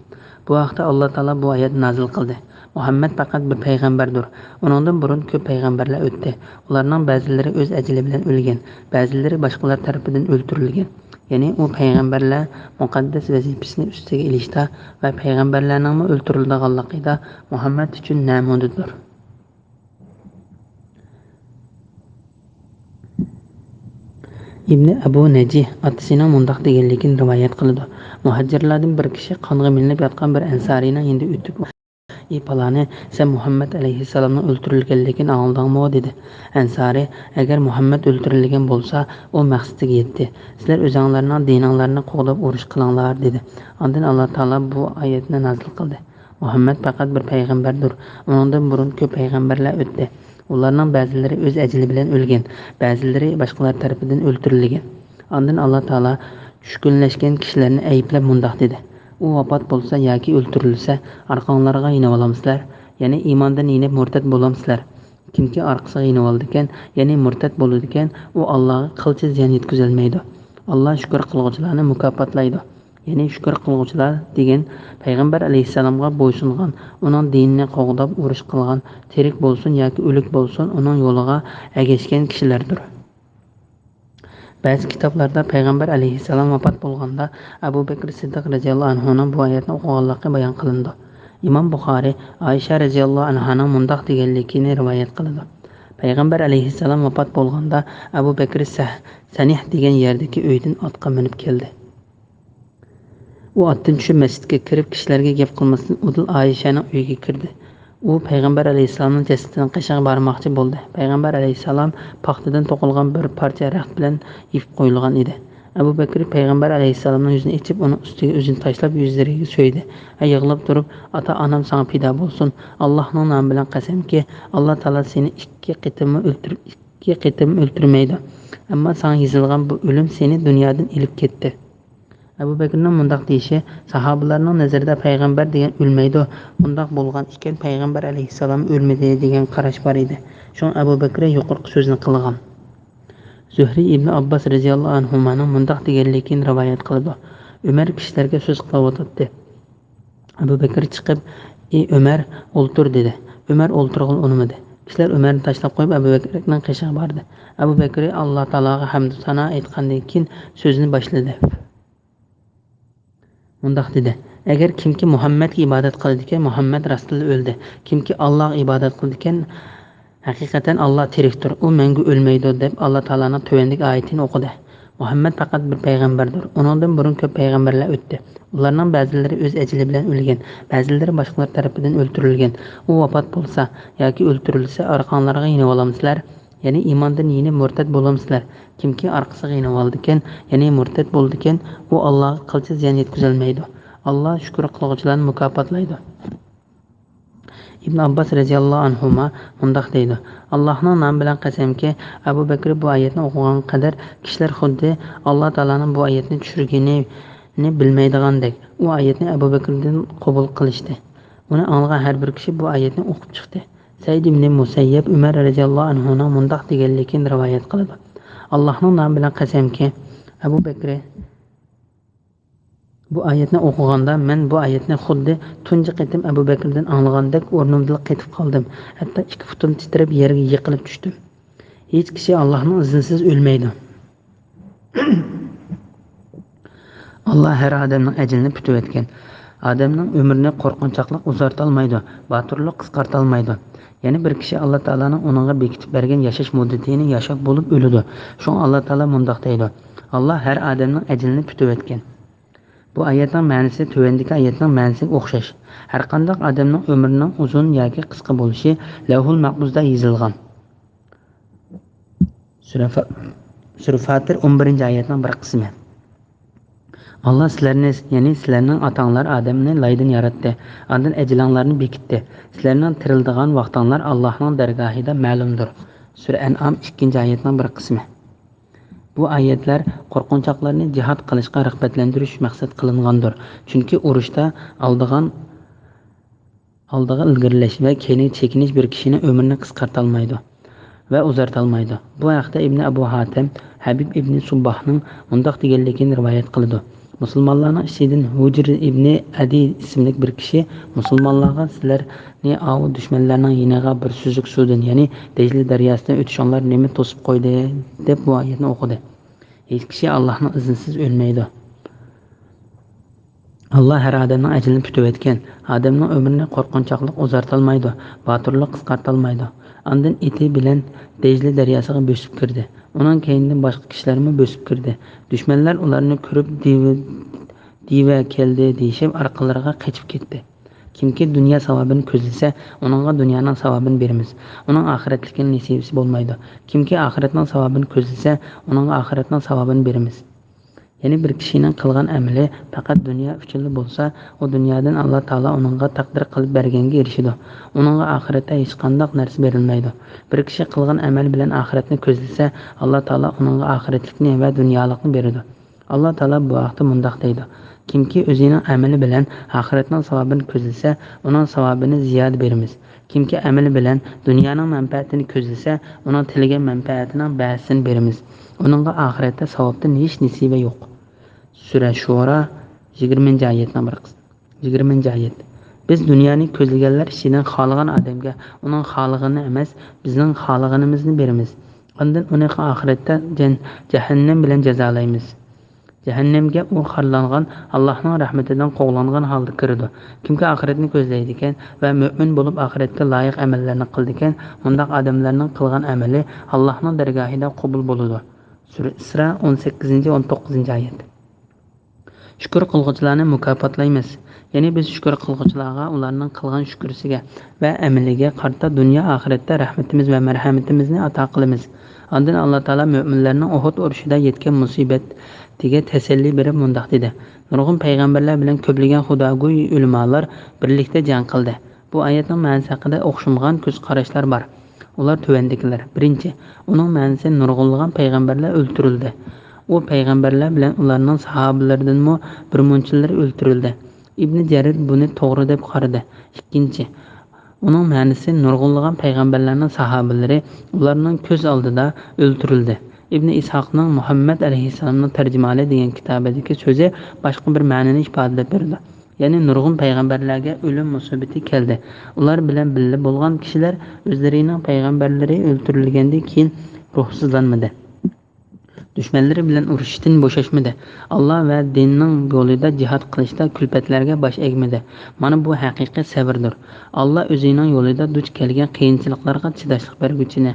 بۇ ھەقتە ئاللا تائالا بۇ ئايەتنى نازىل قىلدى: مۇھەممەد پەقەت بىر پەيغەمبەردۇر. ئۇنىڭدىن بۇرۇن كۆپ پەيغەمبەرلەر ئۆتتى. ئۇلارنىڭ بەزىلىرى ئۆز ئەجىلى بىلەن ئۆلگەن، بەزىلىرى باشقىلار تەرىپىدىن ئۆلتۈرۈلگەن. يەنى ئۇ پەيغەمبەرلەر مۇقەددەس ۋەزىپىسىنى ئۈستىگە ئېلىشتا ۋە پەيغەمبەرلەرنىڭمۇ ئۆلتۈرۈلىدىغانلىقىدا مۇھەممەد ئۈچۈن نەمۇنىدۇر. ئىبنى ئەبۇ نەجىھ ئاتىسىنىڭ مۇنداق دېگەنلىكىنى رىۋايەت قىلىدۇ: مۇھاجىرلاردىن بىر كىشى قانغا مىلىنىپ ياتقان بىر ئەنسارىينىڭ يېنىدا ئۆتۈپ: «ئى پالانى، سەن مۇھەممەد ئەلەيھىسسالامنىڭ ئۆلتۈرۈلگەنلىكىنى ئاڭلىدىڭمۇ؟» دېدى. ئەنسارى: «ئەگەر مۇھەممەد ئۆلتۈرۈلگەن بولسا، ئۇ مەقسىتىگە يەتتى. سىلەر ئۆزۈڭلارنىڭ دىنىڭلارنى قوغداپ ئۇرۇش قىلىڭلار» دېدى. ئاندىن ئاللا تائالا بۇ ئايەتنى نازىل قىلدى: مۇھەممەد پەقەت بىر پەيغەمبەردۇر. ئۇنىڭدىن بۇرۇن كۆپ پەيغەمبەرلەر ئۆتتى. ئۇلارنىڭ بەزىلىرى ئۆز ئەجىلى بىلەن ئۆلگەن، بەزىلىرى باشقىلار تەرىپىدىن ئۆلتۈرۈلگەن. ئاندىن ئاللا تائالا چۈشكۈنلەشكەن كىشىلەرنى ئەيىبلەپ مۇنداق دېدى: «ئۇ ۋاپات بولسا ياكى ئۆلتۈرۈلسە، ئارقاڭلارغا يېنىۋالامسىلەر؟ يەنى ئىماندىن يېنىپ مۇرتەت بولامسىلەر؟ كىمكى ئارقىسىغا يېنىۋالىدىكەن، يەنى مۇرتەت بولىدىكەن، ئۇ ئاللاغا قىلچە زىيان يەتكۈزەلمەيدۇ. ئاللا شۈكۈر قىلغۇچىلارنى مۇكاپاتلايدۇ.» يەنى شۈكۈر قىلغۇچىلار دېگەن پەيغەمبەر ئەلەيھىسسالامغا بويسۇنغان، ئۇنىڭ دىنىنى قوغداپ ئۇرۇش قىلغان، تىرىك بولسۇن ياكى ئۆلۈك بولسۇن، ئۇنىڭ يولىغا ئەگەشكەن كىشىلەردۇر. بەزى كىتابلاردا پەيغەمبەر ئەلەيھىسسالام ۋاپات بولغاندا، ئەبۇ بەكرى سىددىق رەزىياللاھۇ ئەنھۇنىڭ بۇ ئايەتنى ئوقۇغانلىقى بايان قىلىنىدۇ. ئىمام بۇخارى ئائىشە رەزىياللاھۇ ئەنھانىڭ مۇنداق دېگەنلىكىنى رىۋايەت قىلىدۇ: پەيغەمبەر ئەلەيھىسسالام ۋاپات بولغاندا، ئەبۇ بەكرى سەھ-، سەنىھ دېگەن يەردىكى ئۆيدىن ئاتقا مىنىپ كەلدى. ئۇ ئاتتىن چۈشۈپ مەسچىتكە كىرىپ، كىشىلەرگە گەپ قىلماستىن ئۇدۇل ئائىشەنىڭ ئۆيىگە كىردى. ئۇ پەيغەمبەر ئەلەيھىسسالامنىڭ جەسىتىنىڭ قېشىغا بارماقچى بولدى. پەيغەمبەر ئەلەيھىسسالام پاختىدىن توقۇلغان بىر پارچە رەخت بىلەن يېپىپ قويۇلغان ئىدى. ئەبۇ بەكرى پەيغەمبەر ئەلەيھىسسالامنىڭ يۈزىنى ئېچىپ، ئۇنىڭ ئۈستىگە ئۆزىنى تاشلاپ، يۈزلىرىگە سۆيدى ۋە يىغلاپ تۇرۇپ: «ئاتا-ئانام ساڭا پىدا بولسۇن! ئاللاھنىڭ نامى بىلەن قەسەمكى، ئاللا تائالا سېنى ئىككى قېتىممۇ ئۆلتۈرۈپ، ئىككى قېتىم ئۆلتۈرمەيدۇ. ئەمما ساڭا يېزىلغان بۇ ئۆلۈم سېنى دۇنيادىن ئېلىپ كەتتى. ئەبۇ بەكرىنىڭ مۇنداق دېيىشى ساھابىلارنىڭ نەزىرىدە پەيغەمبەر دېگەن ئۆلمەيدۇ، مۇنداق بولغان ئىكەن، پەيغەمبەر ئەلەيھىسسالام ئۆلمىدى دېگەن قاراش بار ئىدى. شۇڭا ئەبۇ بەكرى يۇقىرىقى سۆزنى قىلغان. زۆھرى ئىبنى ئابباس رەزىياللاھۇ ئەنھۇمانىڭ مۇنداق دېگەنلىكىنى رىۋايەت قىلىدۇ. ئۆمەر كىشىلەرگە سۆز قىلىۋاتاتتى. ئەبۇ بەكرى چىقىپ، ئى ئۆمەر، ئولتۇر، دېدى. ئۆمەر ئولتۇرغىلى ئۇنىمىدى. كىشىلەر ئۆمەرنى تاشلاپ قويۇپ، ئەبۇ بەكرىنىڭ قېشىغا باردى. ئەبۇ بەكرى ئاللا تائالاغا ھەمدۇ سانا ئېيتقاندىن كېيىن سۆزىنى باشلىدى. مۇنداق دېدى، ئەگەر كىمكى مۇھەممەدكە ئىبادەت قىلىدىكەن، مۇھەممەد راستتىنلا ئۆلدى. كىمكى ئاللاغا ئىبادەت قىلىدىكەن، ھەقىقەتەن ئاللا تىرىكتۇر، ئۇ مەڭگۈ ئۆلمەيدۇ، دەپ ئاللا تائالانىڭ تۆۋەندىكى ئايىتىنى ئوقۇدى. مۇھەممەد پەقەت بىر پەيغەمبەردۇر. ئۇنىڭدىن بۇرۇن كۆپ پەيغەمبەرلەر ئۆتتى. ئۇلارنىڭ بەزىلىرى ئۆز ئەجىلى بىلەن ئۆلگەن، بەزىلىرى باشقىلار تەرىپىدىن ئۆلتۈرۈلگەن. ئۇ ۋاپات بولسا ياكى ئۆلتۈرۈلسە، ئارقاڭلارغا يېنىۋالامسىلەر؟ يەنى ئىماندىن يېنىپ مۇرتەت بولامسىلەر؟ كىمكى ئارقىسىغا يېنىۋالىدىكەن، يەنى مۇرتەت بولىدىكەن، ئۇ ئاللاغا قىلچە زىيان يەتكۈزەلمەيدۇ. ئاللا شۈكۈر قىلغۇچىلارنى مۇكاپاتلايدۇ. ئىبن ئابباس رەزىياللاھۇ ئەنھۇما مۇنداق دەيدۇ، ئاللاھنىڭ نامى بىلەن قەسەمكى، ئەبۇ بەكرى بۇ ئايەتنى ئوقۇغانغا قەدەر كىشىلەر خۇددى ئاللا تائالانىڭ بۇ ئايەتنى چۈشۈرگىنىنى بىلمەيدىغاندەك، ئۇ ئايەتنى ئەبۇ بەكرىدىن قوبۇل قىلىشتى. ئۇنى ئاڭلىغان ھەر بىر كىشى بۇ ئايەتنى ئوقۇپ چىقتى. سەئىد ئىبنى مۇسەييەب ئۆمەر رەزىياللاھۇ ئەنھۇنىڭ مۇنداق دېگەنلىكىنى رىۋايەت قىلىدۇ، ئاللاھنىڭ نامى بىلەن قەسەمكى، ئەبۇ بەكرى بۇ ئايەتنى ئوقۇغاندا، مەن بۇ ئايەتنى خۇددى تۇنجى قېتىم ئەبۇ بەكرىدىن ئاڭلىغاندەك ئورنۇمدىلا قېتىپ قالدىم. ھەتتا ئىككى پۇتۇم تىترەپ يەرگە يىقىلىپ چۈشتۈم. ھېچ كىشى ئاللاھنىڭ ئىزنىسىز ئۆلمەيدۇ. ئاللا ھەر ئادەمنىڭ ئەجىلىنى پۈتۈۋەتكەن. ئادەمنىڭ ئۆمرىنى قورقۇنچاقلىق ئۇزارتالمايدۇ، باتۇرلۇق قىسقارتالمايدۇ. يەنە بىر كىشى ئاللا تائالانىڭ ئۇنىڭغا بېكىتىپ بەرگەن ياشاش مۇددىتىنى ياشاپ بولۇپ ئۆلىدۇ. شۇڭا ئاللا تائالا مۇنداق دەيدۇ، ئاللا ھەر ئادەمنىڭ ئەجىلىنى پۈتۈۋەتكەن. بۇ ئايەتنىڭ مەنىسى تۆۋەندىكى ئايەتنىڭ مەنىسىگە ئوخشاش. ھەرقانداق ئادەمنىڭ ئۆمرىنىڭ ئۇزۇن ياكى قىسقا بولۇشى لەۋھۇل مەھپۇزدا يېزىلغان. سۈرە فا-، سۈرە فاتىر، ئون بىرىنچى ئايەتنىڭ بىر قىسمى. ئاللا سىلەرنى، يەنى سىلەرنىڭ ئاتاڭلار ئادەمنى لايدىن ياراتتى، ئاندىن ئەجىلىڭلارنى بېكىتتى. سىلەرنىڭ تىرىلىدىغان ۋاقتىڭلار ئاللاھنىڭ دەرگاھىدا مەلۇمدۇر. سۈرە ئەنئام، ئىككىنچى ئايەتنىڭ بىر قىسمى. بۇ ئايەتلەر قورقۇنچاقلارنى جىھاد قىلىشقا رىغبەتلەندۈرۈش مەقسەت قىلىنغاندۇر. چۈنكى ئۇرۇشتا ئالىدىغان، ئالدىغا ئىلگىرىلەش ۋە كەينىگە چېكىنىش بىر كىشىنىڭ ئۆمرىنى قىسقارتالمايدۇ ۋە ئۇزارتالمايدۇ. بۇ ھەقتە ئىبنى ئەبۇ ھاتەم ھەبىب ئىبنى سۇبباھنىڭ مۇنداق دېگەنلىكىنى رىۋايەت قىلىدۇ. مۇسۇلمانلارنىڭ ئىچىدىن ھۇجر ئىبنى ئەدى ئىسىملىك بىر كىشى مۇسۇلمانلارغا، سىلەرنى ئاۋۇ دۈشمەنلەرنىڭ يېنىغا بىر سۈزۈك سۇدىن، يەنى دەجلە دەرياسىدىن ئۆتۈشۈڭلار نېمە توسۇپ قويدى؟ دەپ بۇ ئايەتنى ئوقۇدى. ھېچ كىشى ئاللاھنىڭ ئىزنىسىز ئۆلمەيدۇ. ئاللا ھەر ئادەمنىڭ ئەجىلىنى پۈتۈۋەتكەن. ئادەمنىڭ ئۆمرىنى قورقۇنچاقلىق ئۇزارتالمايدۇ، باتۇرلۇق قىسقارتالمايدۇ. ئاندىن ئېتى بىلەن دەجلە دەرياسىغا بۆسۈپ كىردى. ئۇنىڭ كەينىدىن باشقا كىشىلەرمۇ بۆسۈپ كىردى. دۈشمەنلەر ئۇلارنى كۆرۈپ، دىۋە، دىۋە كەلدى دېيىشىپ، ئارقىلىرىغا قېچىپ كەتتى. كىمكى دۇنيا ساۋابىنى كۆزلىسە، ئۇنىڭغا دۇنيانىڭ ساۋابىنى بېرىمىز. ئۇنىڭ ئاخىرەتلىكىنىڭ نېسىۋىسى بولمايدۇ. كىمكى ئاخىرەتنىڭ ساۋابىنى كۆزلىسە، ئۇنىڭغا ئاخىرەتنىڭ ساۋابىنى بېرىمىز. يەنى بىر كىشىنىڭ قىلغان ئەمىلى پەقەت دۇنيا ئۈچۈنلا بولسا، ئۇ دۇنيادىن ئاللا تائالا ئۇنىڭغا تەقدىر قىلىپ بەرگەنگە ئېرىشىدۇ. ئۇنىڭغا ئاخىرەتتە ھېچقانداق نەرسە بېرىلمەيدۇ. بىر كىشى قىلغان ئەمەل بىلەن ئاخىرەتنى كۆزلىسە، ئاللا تائالا ئۇنىڭغا ئاخىرەتلىكنى ۋە دۇنيالىقنى بېرىدۇ. ئاللا تائالا بۇ ھەقتە مۇنداق دەيدۇ، كىمكى ئۆزىنىڭ ئەمىلى بىلەن ئاخىرەتنىڭ ساۋابىنى كۆزلىسە، ئۇنىڭ ساۋابىنى زىيادە بېرىمىز. كىمكى ئەمىلى بىلەن دۇنيانىڭ مەنپەئەتىنى كۆزلىسە، ئۇنىڭ تىلىگەن مەنپەئەتىنىڭ بەزىسىنى بېرىمىز. ئۇنىڭغا ئاخىرەتتە ساۋابتىن ھېچ نېسىۋە يوق. سۈرە شۇئارا، يىگىرمىنچى ئايەتنىڭ بىر قىسمى. يىگىرمىنچى ئايەت. بىز دۇنيانى كۆزلىگەنلەر ئىچىدىن خالىغان ئادەمگە ئۇنىڭ خالىغىنىنى ئەمەس، بىزنىڭ خالىغىنىمىزنى بېرىمىز. ئاندىن ئۇنى ئاخىرەتتە جەن-، جەھەننەم بىلەن جازالايمىز. جەھەننەمگە ئۇ خارلانغان، ئاللاھنىڭ رەھمىتىدىن قوغلانغان ھالدا كىرىدۇ. كىمكى ئاخىرەتنى كۆزلەيدىكەن ۋە مۆمىن بولۇپ ئاخىرەتكە لايىق ئەمەللەرنى قىلىدىكەن، مۇنداق ئادەملەرنىڭ قىلغان ئەمىلى ئاللاھنىڭ دەرگاھىدا قوبۇل بولىدۇ. سۈرە ئىسرا، ئون سەككىزىنچى، ئون توققۇزىنچى ئايەت. شۈكۈر قىلغۇچىلارنى مۇكاپاتلايمىز. يەنى بىز شۈكۈر قىلغۇچىلارغا ئۇلارنىڭ قىلغان شۈكرىسىگە ۋە ئەمىلىگە قارىتا دۇنيا ئاخىرەتتە رەھمىتىمىز ۋە مەرھەمىتىمىزنى ئاتا قىلىمىز. ئاندىن ئاللا تائالا مۆمىنلەرنىڭ ئۇھۇد ئۇرۇشىدا يەتكەن مۇسىبەتىگە تەسەللى بېرىپ مۇنداق دېدى، نۇرغۇن پەيغەمبەرلەر بىلەن كۆپلىگەن خۇداگوي ئۆلىمالار بىرلىكتە جەڭ قىلدى. بۇ ئايەتنىڭ مەنىسى ھەققىدە ئوخشىمىغان كۆز قاراشلار بار. ئۇلار تۆۋەندىكىلەر. بىرىنچى، ئۇنىڭ مەنىسى نۇرغۇنلىغان پەيغەمبەرلەر ئۆلتۈرۈلدى. ئۇ پەيغەمبەرلەر بىلەن ئۇلارنىڭ ساھابىلىرىدىنمۇ بىر مۇنچىلىرى ئۆلتۈرۈلدى. ئىبنى جەرىر بۇنى توغرا دەپ قارىدى. ئىككىنچى، ئۇنىڭ مەنىسى نۇرغۇنلىغان پەيغەمبەرلەرنىڭ ساھابىلىرى ئۇلارنىڭ كۆز ئالدىدا ئۆلتۈرۈلدى. ئىبنى ئىسھاقنىڭ مۇھەممەد ئەلەيھىسسالامنىڭ تەرجىمىھالى دېگەن كىتابىدىكى سۆزى باشقا بىر مەنىنى ئىپادىلەپ بېرىدۇ. يەنى نۇرغۇن پەيغەمبەرلەرگە ئۆلۈم مۇسىبىتى كەلدى. ئۇلار بىلەن بىللە بولغان كىشىلەر ئۆزلىرىنىڭ پەيغەمبەرلىرى ئۆلتۈرۈلگەندىن كېيىن روھسىزلانمىدى. دۈشمەنلىرى بىلەن ئۇرۇشۇشتىن بوشاشمىدى. ئاللا ۋە دىننىڭ يولىدا جىھاد قىلىشتا كۈلپەتلەرگە باش ئەگمىدى. مانا بۇ ھەقىقىي سەۋردۇر. ئاللا ئۆزىنىڭ يولىدا دۇچ كەلگەن قىيىنچىلىقلارغا چىداشلىق بەرگۈچىنى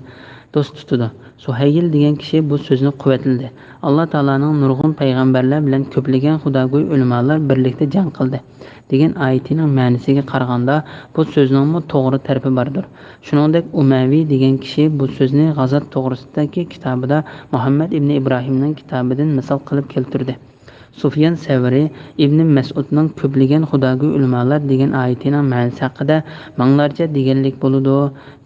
دوست تۇتىدۇ. سۇھەيل دېگەن كىشى بۇ سۆزنى قۇۋۋەتلىدى. ئاللا تائالانىڭ نۇرغۇن پەيغەمبەرلەر بىلەن كۆپلىگەن خۇداگوي ئۆلىمالار بىرلىكتە جەڭ قىلدى، دېگەن ئايىتىنىڭ مەنىسىگە قارىغاندا، بۇ سۆزنىڭمۇ توغرا تەرىپى باردۇر. شۇنىڭدەك ئۇمەۋى دېگەن كىشى بۇ سۆزنى غازات توغرىسىدىكى كىتابىدا مۇھەممەد ئىبنى ئىبراھىمنىڭ كىتابىدىن مىسال قىلىپ كەلتۈردى. سۇفيان سەۋرى ئىبنى مەسئۇدنىڭ كۆپلىگەن خۇداگوي ئۆلىمالار دېگەن ئايىتىنىڭ مەنىسى ھەققىدە مىڭلارچە دېگەنلىك بولىدۇ،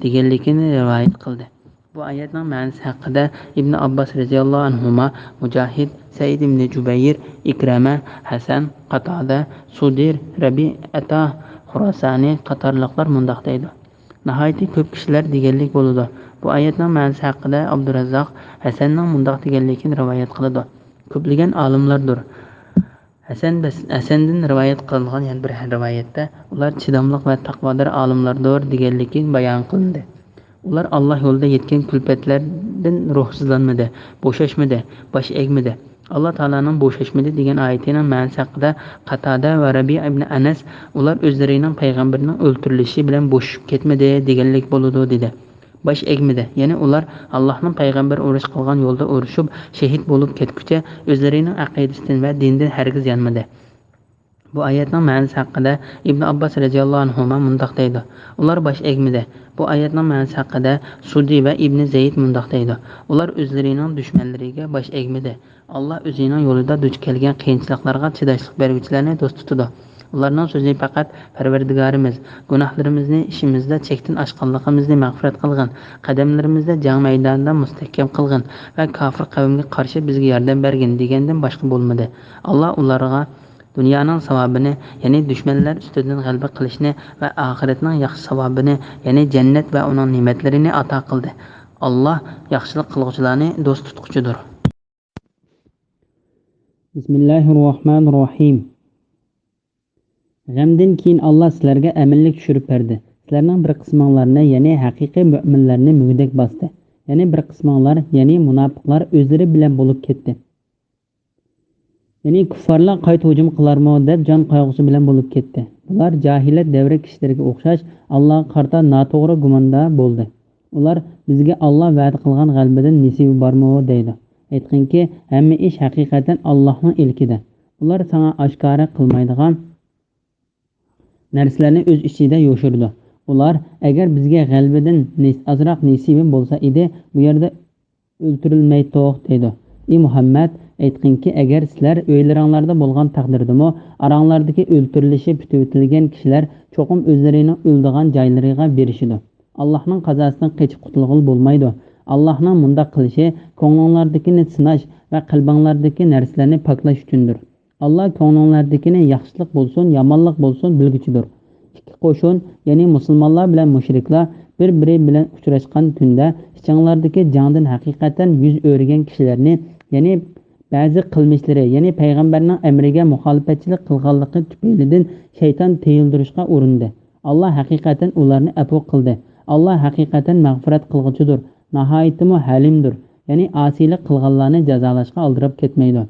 دېگەنلىكىنى رىۋايەت قىلدى. بۇ ئايەتنىڭ مەنىسى ھەققىدە ئىبنى ئابباس رەزىياللاھۇ ئەنھۇما، مۇجاھىد، سەئىد ئىبنى جۇبەير، ئىكرەمە، ھەسەن، قاتادە، سۇدى، رەبىئەتە خۇراسانى قاتارلىقلار مۇنداق دەيدۇ: ناھايىتى كۆپ كىشىلەر دېگەنلىك بولىدۇ. بۇ ئايەتنىڭ مەنىسى ھەققىدە ئابدۇرەززاق ھەسەننىڭ مۇنداق دېگەنلىكىنى رىۋايەت قىلىدۇ: كۆپلىگەن ئالىملاردۇر. ھەسەن بەس-، ھەسەندىن رىۋايەت قىلىنغان يەنە بىر رىۋايەتتە، ئۇلار چىداملىق ۋە تەقۋادار ئالىملاردۇر دېگەنلىكى بايان قىلىندى. ئۇلار ئاللا يولىدا يەتكەن كۈلپەتلەردىن روھسىزلانمىدى، بوشاشمىدى، باش ئەگمىدى. ئاللا تائالانىڭ بوشاشمىدى دېگەن ئايىتىنىڭ مەنىسى ھەققىدە قاتادە ۋە رەبىئە ئىبنى ئەنەس، ئۇلار ئۆزلىرىنىڭ پەيغەمبىرىنىڭ ئۆلتۈرۈلۈشى بىلەن بوشىشىپ كەتمىدى دېگەنلىك بولىدۇ، دېدى. باش ئەگمىدى. يەنى ئۇلار ئاللاھنىڭ پەيغەمبىرى ئۇرۇش قىلغان يولدا ئۇرۇشۇپ، شېھىت بولۇپ كەتكۈچە ئۆزلىرىنىڭ ئەقىدىسىدىن ۋە دىنىدىن ھەرگىز يانمىدى. بۇ ئايەتنىڭ مەنىسى ھەققىدە ئىبنى ئابباس رەزىياللاھۇ ئەنھۇما مۇنداق دەيدۇ: ئۇلار باش ئەگمىدى. بۇ ئايەتنىڭ مەنىسى ھەققىدە سۇدى ۋە ئىبنى زەيد مۇنداق دەيدۇ: ئۇلار ئۆزلىرىنىڭ دۈشمەنلىرىگە باش ئەگمىدى. ئاللا ئۆزىنىڭ يولىدا دۇچ كەلگەن قىيىنچىلىقلارغا چىداشلىق بەرگۈچىلەرنى دوست تۇتىدۇ. ئۇلارنىڭ سۆزى پەقەت: پەرۋەردىگارىمىز، گۇناھلىرىمىزنى، ئىشىمىزدا چەكتىن ئاشقانلىقىمىزنى مەغپىرەت قىلغىن، قەدەملىرىمىزنى جەڭ مەيدانىدا مۇستەھكەم قىلغىن ۋە كاپىر قەۋمگە قارشى بىزگە ياردەم بەرگىن دېگەندىن باشقا بولمىدى. ئاللا ئۇلارغا دۇنيانىڭ ساۋابىنى، يەنى دۈشمەنلەر ئۈستىدىن غەلىبە قىلىشنى ۋە ئاخىرەتنىڭ ياخشى ساۋابىنى، يەنى جەننەت ۋە ئۇنىڭ نېمەتلىرىنى ئاتا قىلدى. ئاللا ياخشىلىق قىلغۇچىلارنى دوست تۇتقۇچىدۇر. بىسمىللاھىررەھمانىررەھىم. غەمدىن كېيىن ئاللا سىلەرگە ئەمىنلىك چۈشۈرۈپ بەردى. سىلەرنىڭ بىر قىسمىڭلارنى، يەنى ھەقىقىي مۆمىنلەرنى مۈگدەك باستى. يەنى بىر قىسمىڭلار، يەنى مۇناپىقلار ئۆزلىرى بىلەن بولۇپ كەتتى. يەنى كۇففارلار قايتا ھۇجۇم قىلارمۇ دەپ جان قايغۇسى بىلەن بولۇپ كەتتى. بۇلار جاھىلىيەت دەۋرى كىشىلىرىگە ئوخشاش ئاللاغا قارىتا ناتوغرا گۇماندا بولدى. ئۇلار: بىزگە ئاللا ۋەدە قىلغان غەلىبىدىن نېسىۋى بارمۇ؟ دەيدۇ. ئېيتقىنكى، ھەممە ئىش ھەقىقەتەن ئاللاھنىڭ ئىلكىدە. ئۇلار ساڭا ئاشكارا قىلمايدىغان نەرسىلەرنى ئۆز ئىچىدە يوشۇرىدۇ. ئۇلار: ئەگەر بىزگە غەلىبىدىن نېس-، ئازراق نېسىۋى بولسا ئىدى، بۇ يەردە ئۆلتۈرۈلمەيتتۇق، دەيدۇ. ئى مۇھەممەد، ئېيتقىنكى، ئەگەر سىلەر ئۆيلىرىڭلاردا بولغان تەقدىردىمۇ، ئاراڭلاردىكى ئۆلتۈرۈلۈشى پۈتۈۋېتىلگەن كىشىلەر چوقۇم ئۆزلىرىنىڭ ئۆلىدىغان جايلىرىغا بېرىشىدۇ. ئاللاھنىڭ قازاسىدىن قېچىپ قۇتۇلغىلى بولمايدۇ. ئاللاھنىڭ مۇنداق قىلىشى كۆڭلۈڭلاردىكىنى سىناش ۋە قەلبىڭلاردىكى نەرسىلەرنى پاكلاش ئۈچۈندۇر. ئاللا كۆڭلۈڭلاردىكىنى ياخشىلىق بولسۇن، يامانلىق بولسۇن بىلگۈچىدۇر. ئىككى قوشۇن، يەنى مۇسۇلمانلار بىلەن مۇشرىكلار بىر-بىرى بىلەن ئۇچراشقان كۈندە ئىچىڭلاردىكى جەڭدىن ھەقىقەتەن يۈز ئۆرۈگەن كىشىلەرنى، يەنى بەزى قىلمىشلىرى، يەنى پەيغەمبەرنىڭ ئەمرىگە مۇخالىپەتچىلىك قىلغانلىقى تۈپەيلىدىن شەيتان تىيىلدۈرۈشقا ئۇرۇندى. ئاللا ھەقىقەتەن ئۇلارنى ئەپۇ قىلدى. ئاللا ھەقىقەتەن مەغپىرەت قىلغۇچىدۇر، ناھايىتىمۇ ھەلىمدۇر، يەنى ئاسىيلىق قىلغانلارنى جازالاشقا ئالدىراپ كەتمەيدۇ.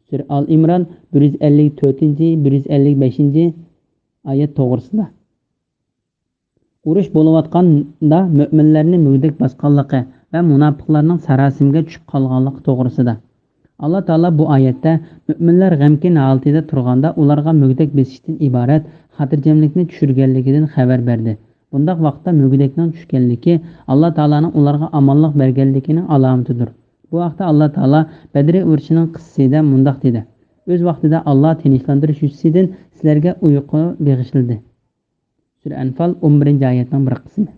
سۈرە ئال ئىمران، بىر يۈز ئەللىك تۆتىنچى، بىر يۈز ئەللىك بەشىنچى ئايەت توغرىسىدا. ئۇرۇش بولۇۋاتقاندا مۆمىنلەرنى مۈگدەك باسقانلىقى ۋە مۇناپىقلارنىڭ ساراسىمىگە چۈشۈپ قالغانلىقى توغرىسىدا. ئاللا تائالا بۇ ئايەتتە مۆمىنلەر غەمكىن ھالىتىدە تۇرغاندا ئۇلارغا مۈگدەك بېسىشتىن ئىبارەت خاتىرجەملىكنى چۈشۈرگەنلىكىدىن خەۋەر بەردى. بۇنداق ۋاقىتتا مۈگدەكنىڭ چۈشكەنلىكى ئاللا تائالانىڭ ئۇلارغا ئامانلىق بەرگەنلىكىنىڭ ئالامىتىدۇر. بۇ ھەقتە ئاللا تائالا بەدرى ئۇرۇشىنىڭ قىسسىسىدە مۇنداق دېدى: ئۆز ۋاقتىدا ئاللا تىنچلاندۇرۇش يۈزىسىدىن سىلەرگە ئۇيقۇ بېغىشلىدى. سۈرە ئەنفال، ئون بىرىنچى ئايەتنىڭ بىر قىسمى.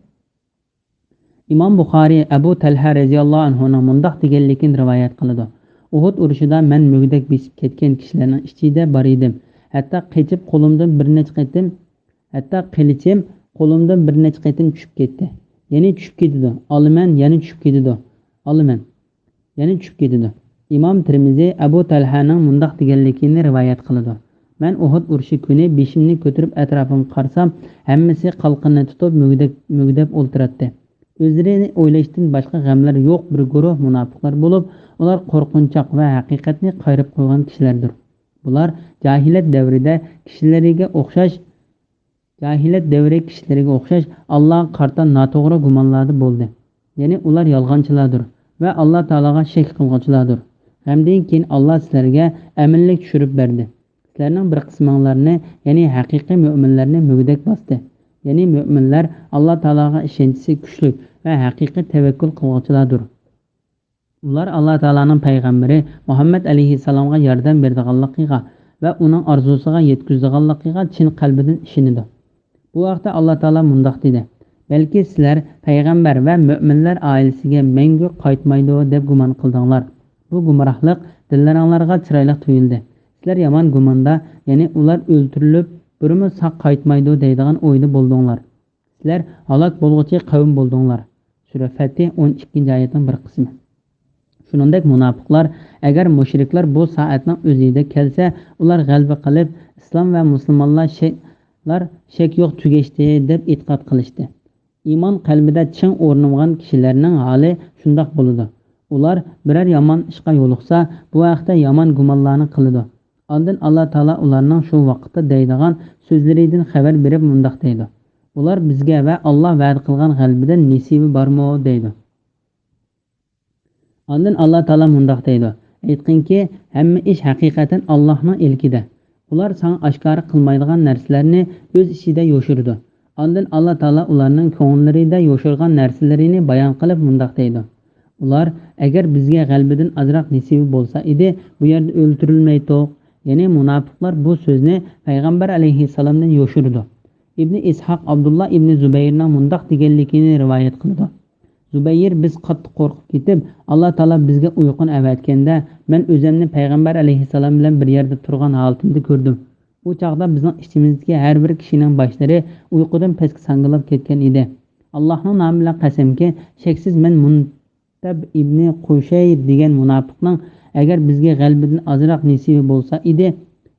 ئىمام بۇخارىي ئەبۇ تەلھە رەزىياللاھۇ ئەنھۇنىڭ مۇنداق دېگەنلىكىنى رىۋايەت قىلىدۇ: ئۇھۇد ئۇرۇشىدا مەن مۈگدەك بېسىپ كەتكەن كىشىلەرنىڭ ئىچىدە بار ئىدىم. ھەتتا قېچىپ قولۇمدىن بىر نەچچە قېتىم، ھەتتا قىلىچىم قولۇمدىن بىر نەچچە قېتىم چۈشۈپ كەتتى. يەنى چۈشۈپ كېتىدۇ، ئالىمەن، يەنە چۈشۈپ كېتىدۇ، ئالىمەن. يەنە چۈشۈپ كېتىدۇ. ئىمام تىرمىزى ئەبۇ تەلھەنىڭ مۇنداق دېگەنلىكىنى رىۋايەت قىلىدۇ: مەن ئۇھۇد ئۇرۇشى كۈنى بېشىمنى كۆتۈرۈپ ئەتراپىمغا قارىسام، ھەممىسى قالقىنىنى تۇتۇپ مۈگدەپ، مۈگدەپ ئولتۇراتتى. ئۆزلىرىنى ئويلاشتىن باشقا غەملىرى يوق بىر گۇرۇھ مۇناپىقلار بولۇپ، ئۇلار قورقۇنچاق ۋە ھەقىقەتنى قايرىپ قويغان كىشىلەردۇر. بۇلار جاھىلىيەت دەۋرىدە كىشىلىرىگە ئوخشاش جاھىلىيەت دەۋرى كىشىلىرىگە ئوخشاش ئاللاغا قارىتا ناتوغرا گۇمانلاردا بولدى. يەنى ئۇلار يالغانچىلاردۇر ۋە ئاللا تائالاغا شەك قىلغۇچىلاردۇر. غەمدىن كېيىن ئاللا سىلەرگە ئەمىنلىك چۈشۈرۈپ بەردى. سىلەرنىڭ بىر قىسمىڭلارنى، يەنى ھەقىقىي مۆمىنلەرنى مۈگدەك باستى. يەنى مۆمىنلەر ئاللا تائالاغا ئىشەنچىسى كۈچلۈك ۋە ھەقىقىي تەۋەككۈل قىلغۇچىلاردۇر. ئۇلار ئاللا تائالانىڭ پەيغەمبىرى مۇھەممەد ئەلەيھىسسالامغا ياردەم بېرىدىغانلىقىغا ۋە ئۇنىڭ ئارزۇسىغا يەتكۈزىدىغانلىقىغا چىن قەلبىدىن ئىشىنىدۇ. بۇ ھەقتە ئاللا تائالا مۇنداق دېدى: بەلكى سىلەر پەيغەمبەر ۋە مۆمىنلەر ئائىلىسىگە مەڭگۈ قايتمايدۇ دەپ گۇمان قىلدىڭلار. بۇ گۇمراھلىق دىللىرىڭلارغا چىرايلىق تۇيۇلدى. سىلەر يامان گۇماندا، يەنى ئۇلار ئۆلتۈرۈلۈپ، بىرمۇ ساق قايتمايدۇ دەيدىغان ئويدا بولدۇڭلار. سىلەر ھالاك بولغۇچى قەۋم بولدۇڭلار. سۈرە فەتھ، ئون ئىككىنچى ئايەتنىڭ بىر قىسمى. شۇنىڭدەك مۇناپىقلار، ئەگەر مۇشرىكلار بۇ سائەتنىڭ ئۆزىدە كەلسە، ئۇلار غەلىبە قىلىپ، ئىسلام ۋە مۇسۇلمانلار شەك، لار شەك يوق تۈگەشتى دەپ ئېتىقاد قىلىشتى. ئىمان قەلبىدە چىڭ ئورنىغان كىشىلەرنىڭ ھالى شۇنداق بولىدۇ. ئۇلار بىرەر يامان ئىشقا يولۇقسا، بۇ ھەقتە يامان گۇمانلارنى قىلىدۇ. ئاندىن ئاللا تائالا ئۇلارنىڭ شۇ ۋاقىتتا دەيدىغان سۆزلىرىدىن خەۋەر بېرىپ مۇنداق دەيدۇ: ئۇلار بىزگە ۋە ئاللا ۋەدە قىلغان غەلىبىدىن نېسىۋى بارمۇ؟ دەيدۇ. ئاندىن ئاللا تائالا مۇنداق دەيدۇ: ئېيتقىنكى، ھەممە ئىش ھەقىقەتەن ئاللاھنىڭ ئىلكىدە. ئۇلار ساڭا ئاشكارا قىلمايدىغان نەرسىلەرنى ئۆز ئىچىدە يوشۇرىدۇ. ئاندىن ئاللا تائالا ئۇلارنىڭ كۆڭۈللىرىدە يوشۇرغان نەرسىلىرىنى بايان قىلىپ مۇنداق دەيدۇ: ئۇلار، ئەگەر بىزگە غەلىبىدىن ئازراق نېسىۋى بولسا ئىدى، بۇ يەردە ئۆلتۈرۈلمەيتتۇق. يەنى مۇناپىقلار بۇ سۆزنى پەيغەمبەر ئەلەيھىسسالامدىن يوشۇرىدۇ. ئىبنى ئىسھاق ئابدۇللا ئىبنى زۇبەيرنىڭ مۇنداق دېگەنلىكىنى رىۋايەت قىلىدۇ: زۇبەير، بىز قاتتىق قورقۇپ كېتىپ، ئاللا تائالا بىزگە ئۇيقۇنى ئەۋەتكەندە، مەن ئۆزۈمنى پەيغەمبەر ئەلەيھىسسالام بىلەن بىر يەردە تۇرغان ھالىتىمدە كۆردۈم. ئۇ چاغدا بىزنىڭ ئىچىمىزدىكى ھەر بىر كىشىنىڭ باشلىرى ئۇيقۇدىن پەسكە ساڭگىلاپ كەتكەن ئىدى. ئاللاھنىڭ نامى بىلەن قەسەمكى، شەكسىز مەن مۇنتەب ئىبنى قۇشەير دېگەن مۇناپىقنىڭ، ئەگەر بىزگە غەلىبىدىن ئازراق نېسىۋى بولسا ئىدى،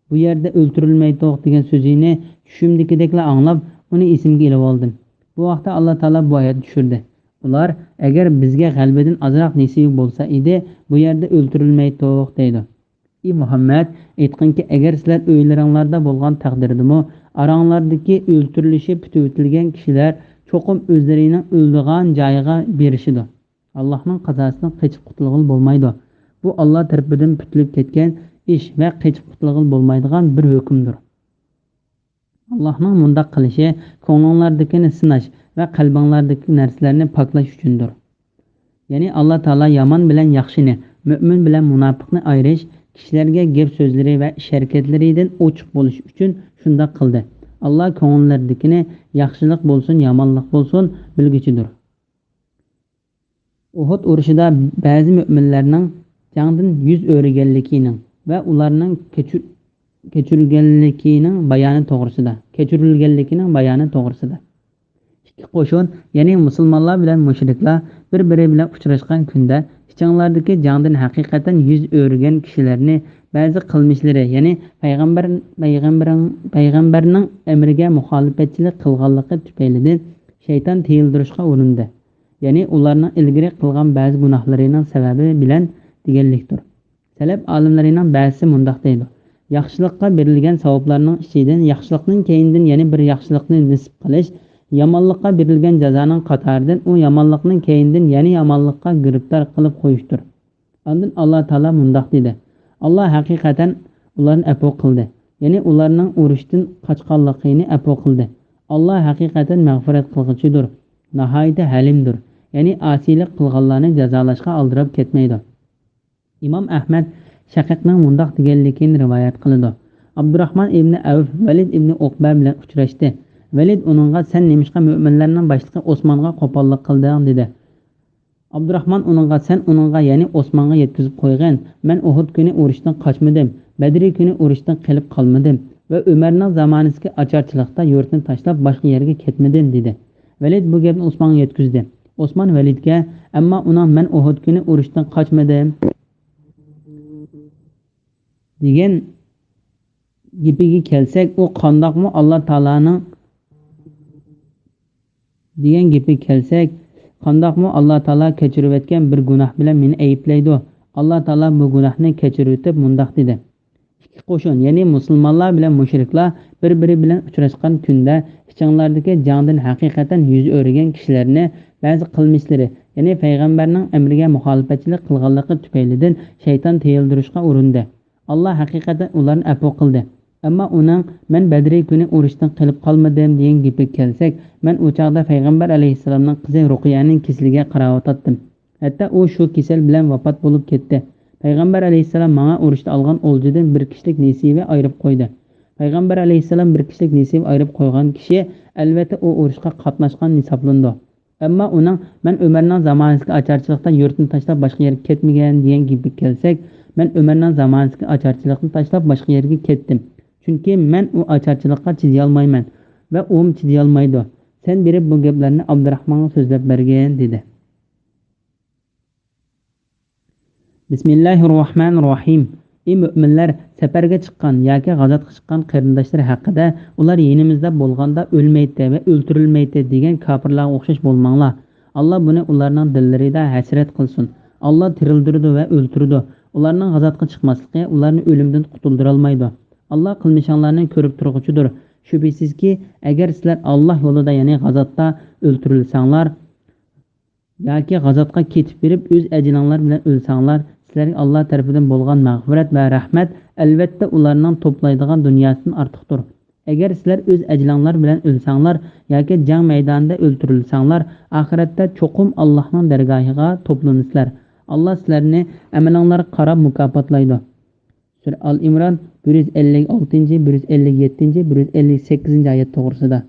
بۇ يەردە ئۆلتۈرۈلمەيتتۇق دېگەن سۆزىنى چۈشۈمدىكىدەكلا ئاڭلاپ، ئۇنى ئېسىمگە ئېلىۋالدىم. بۇ ھەقتە ئاللا تائالا بۇ ئايەتنى چۈشۈردى. ئۇلار، ئەگەر بىزگە غەلىبىدىن ئازراق نېسىۋى بولسا ئىدى، بۇ يەردە ئۆلتۈرۈلمەيتتۇق، دەيدۇ. ئى مۇھەممەد، ئېيتقىنكى، ئەگەر سىلەر ئۆيلىرىڭلاردا بولغان تەقدىردىمۇ، ئاراڭلاردىكى ئۆلتۈرۈلۈشى پۈتۈۋېتىلگەن كىشىلەر چوقۇم ئۆزلىرىنىڭ ئۆلىدىغان جايىغا بېرىشىدۇ. ئاللاھنىڭ قازاسىدىن قېچىپ قۇتۇلغىلى بولمايدۇ. بۇ ئاللا تەرىپىدىن پۈتۈلۈپ كەتكەن ئىش ۋە قېچىپ قۇتۇلغىلى بولمايدىغان بىر ھۆكۈمدۇر. ئاللاھنىڭ مۇنداق قىلىشى كۆڭلۈڭلاردىكىنى سىناش ۋە قەلبىڭلاردىكى نەرسىلەرنى پاكلاش ئۈچۈندۇر. يەنى ئاللا تائالا يامان بىلەن ياخشىنى، مۆمىن بىلەن مۇناپىقنى ئايرىش، كىشىلەرگە گەپ سۆزلىرى ۋە ئىش ھەرىكەتلىرىدىن ئوچۇق بولۇش ئۈچۈن شۇنداق قىلدى. ئاللا كۆڭۈللىرىدىكىنى، ياخشىلىق بولسۇن، يامانلىق بولسۇن، بىلگۈچىدۇر. ئۇھۇد ئۇرۇشىدا بەزى مۆمىنلەرنىڭ جەڭدىن يۈز ئۆرۈگەنلىكىنىڭ ۋە ئۇلارنىڭ كەچۈر-، كەچۈرگەنلىكىنىڭ بايانى توغرىسىدا، كەچۈرۈلگەنلىكىنىڭ بايانى توغرىسىدا. ئىككى قوشۇن، يەنى مۇسۇلمانلار بىلەن مۇشرىكلار بىر-بىرى بىلەن ئۇچراشقان كۈندە، ئىچىڭلاردىكى جەڭدىن ھەقىقەتەن يۈز ئۆرۈگەن كىشىلەرنى بەزى قىلمىشلىرى، يەنى پەيغەمبەر، پەيغەمبىرىڭ-، پەيغەمبەرنىڭ ئەمرىگە مۇخالىپەتچىلىك قىلغانلىقى تۈپەيلىدىن شەيتان تىيىلدۈرۈشقا ئۇرۇندى. يەنى ئۇلارنىڭ ئىلگىرى قىلغان بەزى گۇناھلىرىنىڭ سەۋەبى بىلەن دېگەنلىكتۇر. سەلەپ ئالىملىرىنىڭ بەزىسى مۇنداق دەيدۇ: ياخشىلىققا بېرىلگەن ساۋابلارنىڭ ئىچىدىن ياخشىلىقنىڭ كەينىدىن يەنە بىر ياخشىلىقنى نېسىپ قىلىش، يامانلىققا بېرىلگەن جازانىڭ قاتارىدىن ئۇ يامانلىقنىڭ كەينىدىن يەنە يامانلىققا گىرىپتار قىلىپ قويۇشتۇر. ئاندىن ئاللا تائالا مۇنداق دېدى: ئاللا ھەقىقەتەن ئۇلارنى ئەپۇ قىلدى، يەنى ئۇلارنىڭ ئۇرۇشتىن قاچقانلىقىنى ئەپۇ قىلدى. ئاللا ھەقىقەتەن مەغپىرەت قىلغۇچىدۇر، ناھايىتى ھەلىمدۇر، يەنى ئاسىيلىق قىلغانلارنى جازالاشقا ئالدىراپ كەتمەيدۇ. ئىمام ئەھمەد شەقىقنىڭ مۇنداق دېگەنلىكىنى رىۋايەت قىلىدۇ: ئابدۇراخمان ئىبنى ئەۋف ۋەلىد ئىبنى ئۇقبە بىلەن ئۇچراشتى. ۋەلىد ئۇنىڭغا: سەن نېمىشقا مۆمىنلەرنىڭ باشلىقى ئوسمانغا قوپاللىق قىلدىڭ؟ دېدى. ئابدۇراخمان ئۇنىڭغا، سەن ئۇنىڭغا، يەنى ئوسمانغا يەتكۈزۈپ قويغىن، مەن ئۇھۇد كۈنى ئۇرۇشتىن قاچمىدىم، بەدرى كۈنى ئۇرۇشتىن قېلىپ قالمىدىم ۋە ئۆمەرنىڭ زامانىسىدىكى ئاچارچىلىقتا يۇرتنى تاشلاپ باشقا يەرگە كەتمىدىم، دېدى. ۋەلىد بۇ گەپنى ئوسمانغا يەتكۈزدى. ئوسمان ۋەلىدكە، ئەمما ئۇنىڭ مەن ئۇھۇد كۈنى ئۇرۇشتىن قاچمىدىم دېگەن گېپىگە كەلسەك، ئۇ قانداقمۇ ئاللا تائالانىڭ دېگەن گېپىگە كەلسەك، قانداقمۇ ئاللا تائالا كەچۈرۈۋەتكەن بىر گۇناھ بىلەن مېنى ئەيىبلەيدۇ؟ ئاللا تائالا بۇ گۇناھنى كەچۈرۈۋېتىپ مۇنداق دېدى: ئىككى قوشۇن، يەنى مۇسۇلمانلار بىلەن مۇشرىكلار بىر-بىرى بىلەن ئۇچراشقان كۈندە ئىچىڭلاردىكى جەڭدىن ھەقىقەتەن يۈز ئۆرۈگەن كىشىلەرنى بەزى قىلمىشلىرى، يەنى پەيغەمبەرنىڭ ئەمرىگە مۇخالىپەتچىلىك قىلغانلىقى تۈپەيلىدىن شەيتان تىيىلدۈرۈشقا ئۇرۇندى. ئاللا ھەقىقەتەن ئۇلارنى ئەپۇ قىلدى. ئەمما ئۇنىڭ، مەن بەدرى كۈنى ئۇرۇشتىن قېلىپ قالمىدىم، دېگەن گېپىگە كەلسەك، مەن ئۇ چاغدا پەيغەمبەر ئەلەيھىسسالامنىڭ قىزى رۇقىيەنىڭ كېسىلىگە قاراۋاتاتتىم. ھەتتا ئۇ شۇ كېسەل بىلەن ۋاپات بولۇپ كەتتى. پەيغەمبەر ئەلەيھىسسالام ماڭا ئۇرۇشتا ئالغان ئولجىدىن بىر كىشىلىك نېسىۋە ئايرىپ قويدى. پەيغەمبەر ئەلەيھىسسالام بىر كىشىلىك نېسىۋە ئايرىپ قويغان كىشى، ئەلۋەتتە، ئۇ ئۇرۇشقا قاتناشقان ھېسابلىنىدۇ. ئەمما ئۇنىڭ، مەن ئۆمەرنىڭ زامانىسىدىكى ئاچارچىلىقتا يۇرتنى تاشلاپ باشقا يەرگە كەتمىگەن، دېگەن گېپىگە كەلسەك، مەن ئۆمەرنىڭ زامانىسىدىكى ئاچارچىلىقنى تاشلاپ باشقا يەرگە كەتتىم. چۈنكى مەن ئۇ ئاچارچىلىققا چىدىيالمايمەن ۋە ئۇمۇ چىدىيالمايدۇ. سەن بېرىپ بۇ گەپلەرنى ئابدۇراخمانغا سۆزلەپ بەرگىن، دېدى. بىسمىللاھىررەھمانىررەھىم. ئى مۆمىنلەر، سەپەرگە چىققان ياكى غازاتقا چىققان قېرىنداشلىرى ھەققىدە، ئۇلار يېنىمىزدا بولغاندا ئۆلمەيتتى ۋە ئۆلتۈرۈلمەيتتى دېگەن كاپىرلارغا ئوخشاش بولماڭلار. ئاللا بۇنى ئۇلارنىڭ دىللىرىدا ھەسرەت قىلسۇن. ئاللا تىرىلدۈرىدۇ ۋە ئۆلتۈرىدۇ. ئۇلارنىڭ غازاتقا چىقماسلىقى ئۇلارنى ئۆلۈمدىن قۇتۇلدۇرالمايدۇ. ئاللا قىلمىشىڭلارنى كۆرۈپ تۇرغۇچىدۇر. شۈبھىسىزكى، ئەگەر سىلەر ئاللا يولىدا، يەنى غازاتتا ئۆلتۈرۈلسەڭلار، ياكى غازاتقا كېتىپ بېرىپ ئۆز ئەجىلىڭلار بىلەن ئۆلسەڭلار، سىلەرگە ئاللا تەرىپىدىن بولغان مەغپىرەت ۋە رەھمەت، ئەلۋەتتە، ئۇلارنىڭ توپلايدىغان دۇنياسىدىن ئارتۇقتۇر. ئەگەر سىلەر ئۆز ئەجىلىڭلار بىلەن ئۆلسەڭلار ياكى جەڭ مەيدانىدا ئۆلتۈرۈلسەڭلار، ئاخىرەتتە چوقۇم ئاللاھنىڭ دەرگاھىغا توپلىنىسىلەر. ئاللا سىلەرنى ئەمىلىڭلارغا قاراپ مۇكاپاتلايدۇ. سۈرە ئال ئىمران، بىر يۈز ئەللىك ئالتىنچى، بىر يۈز ئەللىك يەتتىنچى، بىر يۈز ئەللىك سەككىزىنچى ئايەت توغرىسىدا.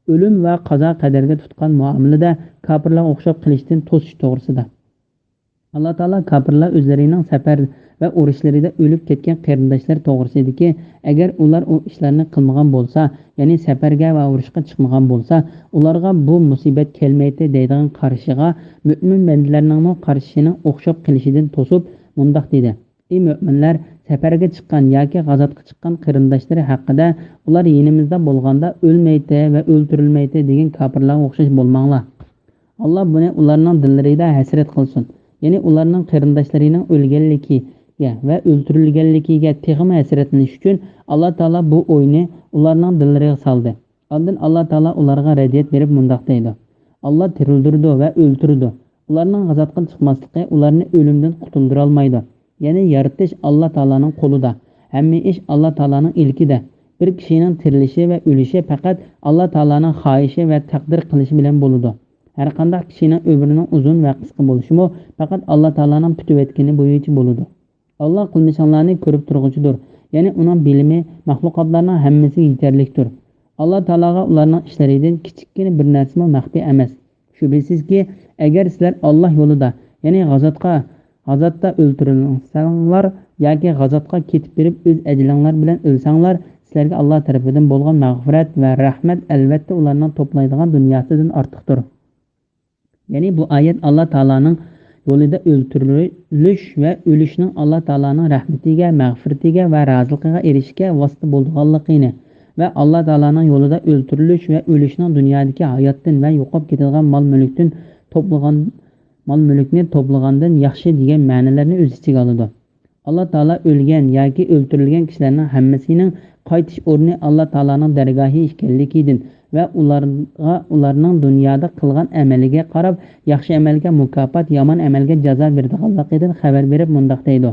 ئۆلۈم ۋە قازا قەدەرگە تۇتقان مۇئامىلىدە كاپىرلارغا ئوخشاپ قېلىشتىن توسۇش توغرىسىدا. ئاللا تائالا كاپىرلار ئۆزلىرىنىڭ سەپەر ۋە ئۇرۇشلىرىدا ئۆلۈپ كەتكەن قېرىنداشلىرى توغرىسىدىكى، ئەگەر ئۇلار ئۇ ئىشلارنى قىلمىغان بولسا، يەنى سەپەرگە ۋە ئۇرۇشقا چىقمىغان بولسا، ئۇلارغا بۇ مۇسىبەت كەلمەيتتى دەيدىغان قارىشىغا مۆمىن بەندىلەرنىڭمۇ قارىشىنىڭ ئوخشاپ قېلىشىدىن توسۇپ مۇنداق دېدى: ئى مۆمىنلەر، سەپەرگە چىققان ياكى غازاتقا چىققان قېرىنداشلىرى ھەققىدە، ئۇلار يېنىمىزدا بولغاندا ئۆلمەيتتى ۋە ئۆلتۈرۈلمەيتتى دېگەن كاپىرلارغا ئوخشاش بولماڭلار. ئاللا بۇنى ئۇلارنىڭ دىللىرىدا ھەسرەت قىلسۇن. يەنى ئۇلارنىڭ قېرىنداشلىرىنىڭ ئۆلگەنلىكىگە ۋە ئۆلتۈرۈلگەنلىكىگە تېخىمۇ ھەسرەتلىنىش ئۈچۈن، ئاللا تائالا بۇ ئوينى ئۇلارنىڭ دىللىرىغا سالدى. ئاندىن ئاللا تائالا ئۇلارغا رەددىيەت بېرىپ مۇنداق دەيدۇ: ئاللا تىرىلدۈرىدۇ ۋە ئۆلتۈرىدۇ. ئۇلارنىڭ غازاتقا چىقماسلىقى ئۇلارنى ئۆلۈمدىن قۇتۇلدۇرالمايدۇ. يەنى يارىتىش ئاللا تائالانىڭ قولىدا. ھەممە ئىش ئاللا تائالانىڭ ئىلكىدە. بىر كىشىنىڭ تىرىلىشى ۋە ئۆلۈشى پەقەت ئاللا تائالانىڭ خاھىشى ۋە تەقدىر قىلىشى بىلەن بولىدۇ. ھەرقانداق كىشىنىڭ ئۆمرىنىڭ ئۇزۇن ۋە قىسقا بولۇشىمۇ پەقەت ئاللا تائالانىڭ پۈتۈۋەتكىنى بويىچە بولىدۇ. ئاللا قىلمىشىڭلارنى كۆرۈپ تۇرغۇچىدۇر. يەنى ئۇنىڭ بىلىمى مەخلۇقاتلارنىڭ ھەممىسىگە يېتەرلىكتۇر. ئاللا تائالاغا ئۇلارنىڭ ئىشلىرىدىن كىچىككىنە بىر نەرسىمۇ مەخپىي ئەمەس. شۈبھىسىزكى، ئەگەر سىلەر ئاللا يولىدا، يەنى غازاتقا، غازاتتا ئۆلتۈرۈلسەڭلار ياكى غازاتقا كېتىپ بېرىپ ئۆز ئەجىلىڭلار بىلەن ئۆلسەڭلار، سىلەرگە ئاللا تەرىپىدىن بولغان مەغپىرەت ۋە رەھمەت، ئەلۋەتتە، ئۇلارنىڭ توپلايدىغان دۇنياسىدىن ئارتۇقتۇر. يەنى بۇ ئايەت ئاللا تائالانىڭ يولىدا ئۆلتۈرۈلۈش ۋە ئۆلۈشنىڭ ئاللا تائالانىڭ رەھمىتىگە، مەغپىرىتىگە ۋە رازىلىقىغا ئېرىشىشكە ۋاسىتە بولىدىغانلىقىنى ۋە ئاللا تائالانىڭ يولىدا ئۆلتۈرۈلۈش ۋە ئۆلۈشنىڭ دۇنيادىكى ھاياتتىن ۋە يوقاپ كېتىدىغان مال-مۈلۈكتىن توپلىغان، مال-مۈلۈكنى توپلىغاندىن ياخشى دېگەن مەنىلەرنى ئۆز ئىچىگە ئالىدۇ. ئاللا تائالا ئۆلگەن ياكى ئۆلتۈرۈلگەن كىشىلەرنىڭ ھەممىسىنىڭ قايتىش ئورنى ئاللا تائالانىڭ دەرگاھى ئىكەنلىكىدىن ۋە ئۇلارغا ئۇلارنىڭ دۇنيادا قىلغان ئەمەلىگە قاراپ، ياخشى ئەمەلگە مۇكاپات، يامان ئەمەلگە جازا بېرىدىغانلىقىدىن خەۋەر بېرىپ مۇنداق دەيدۇ: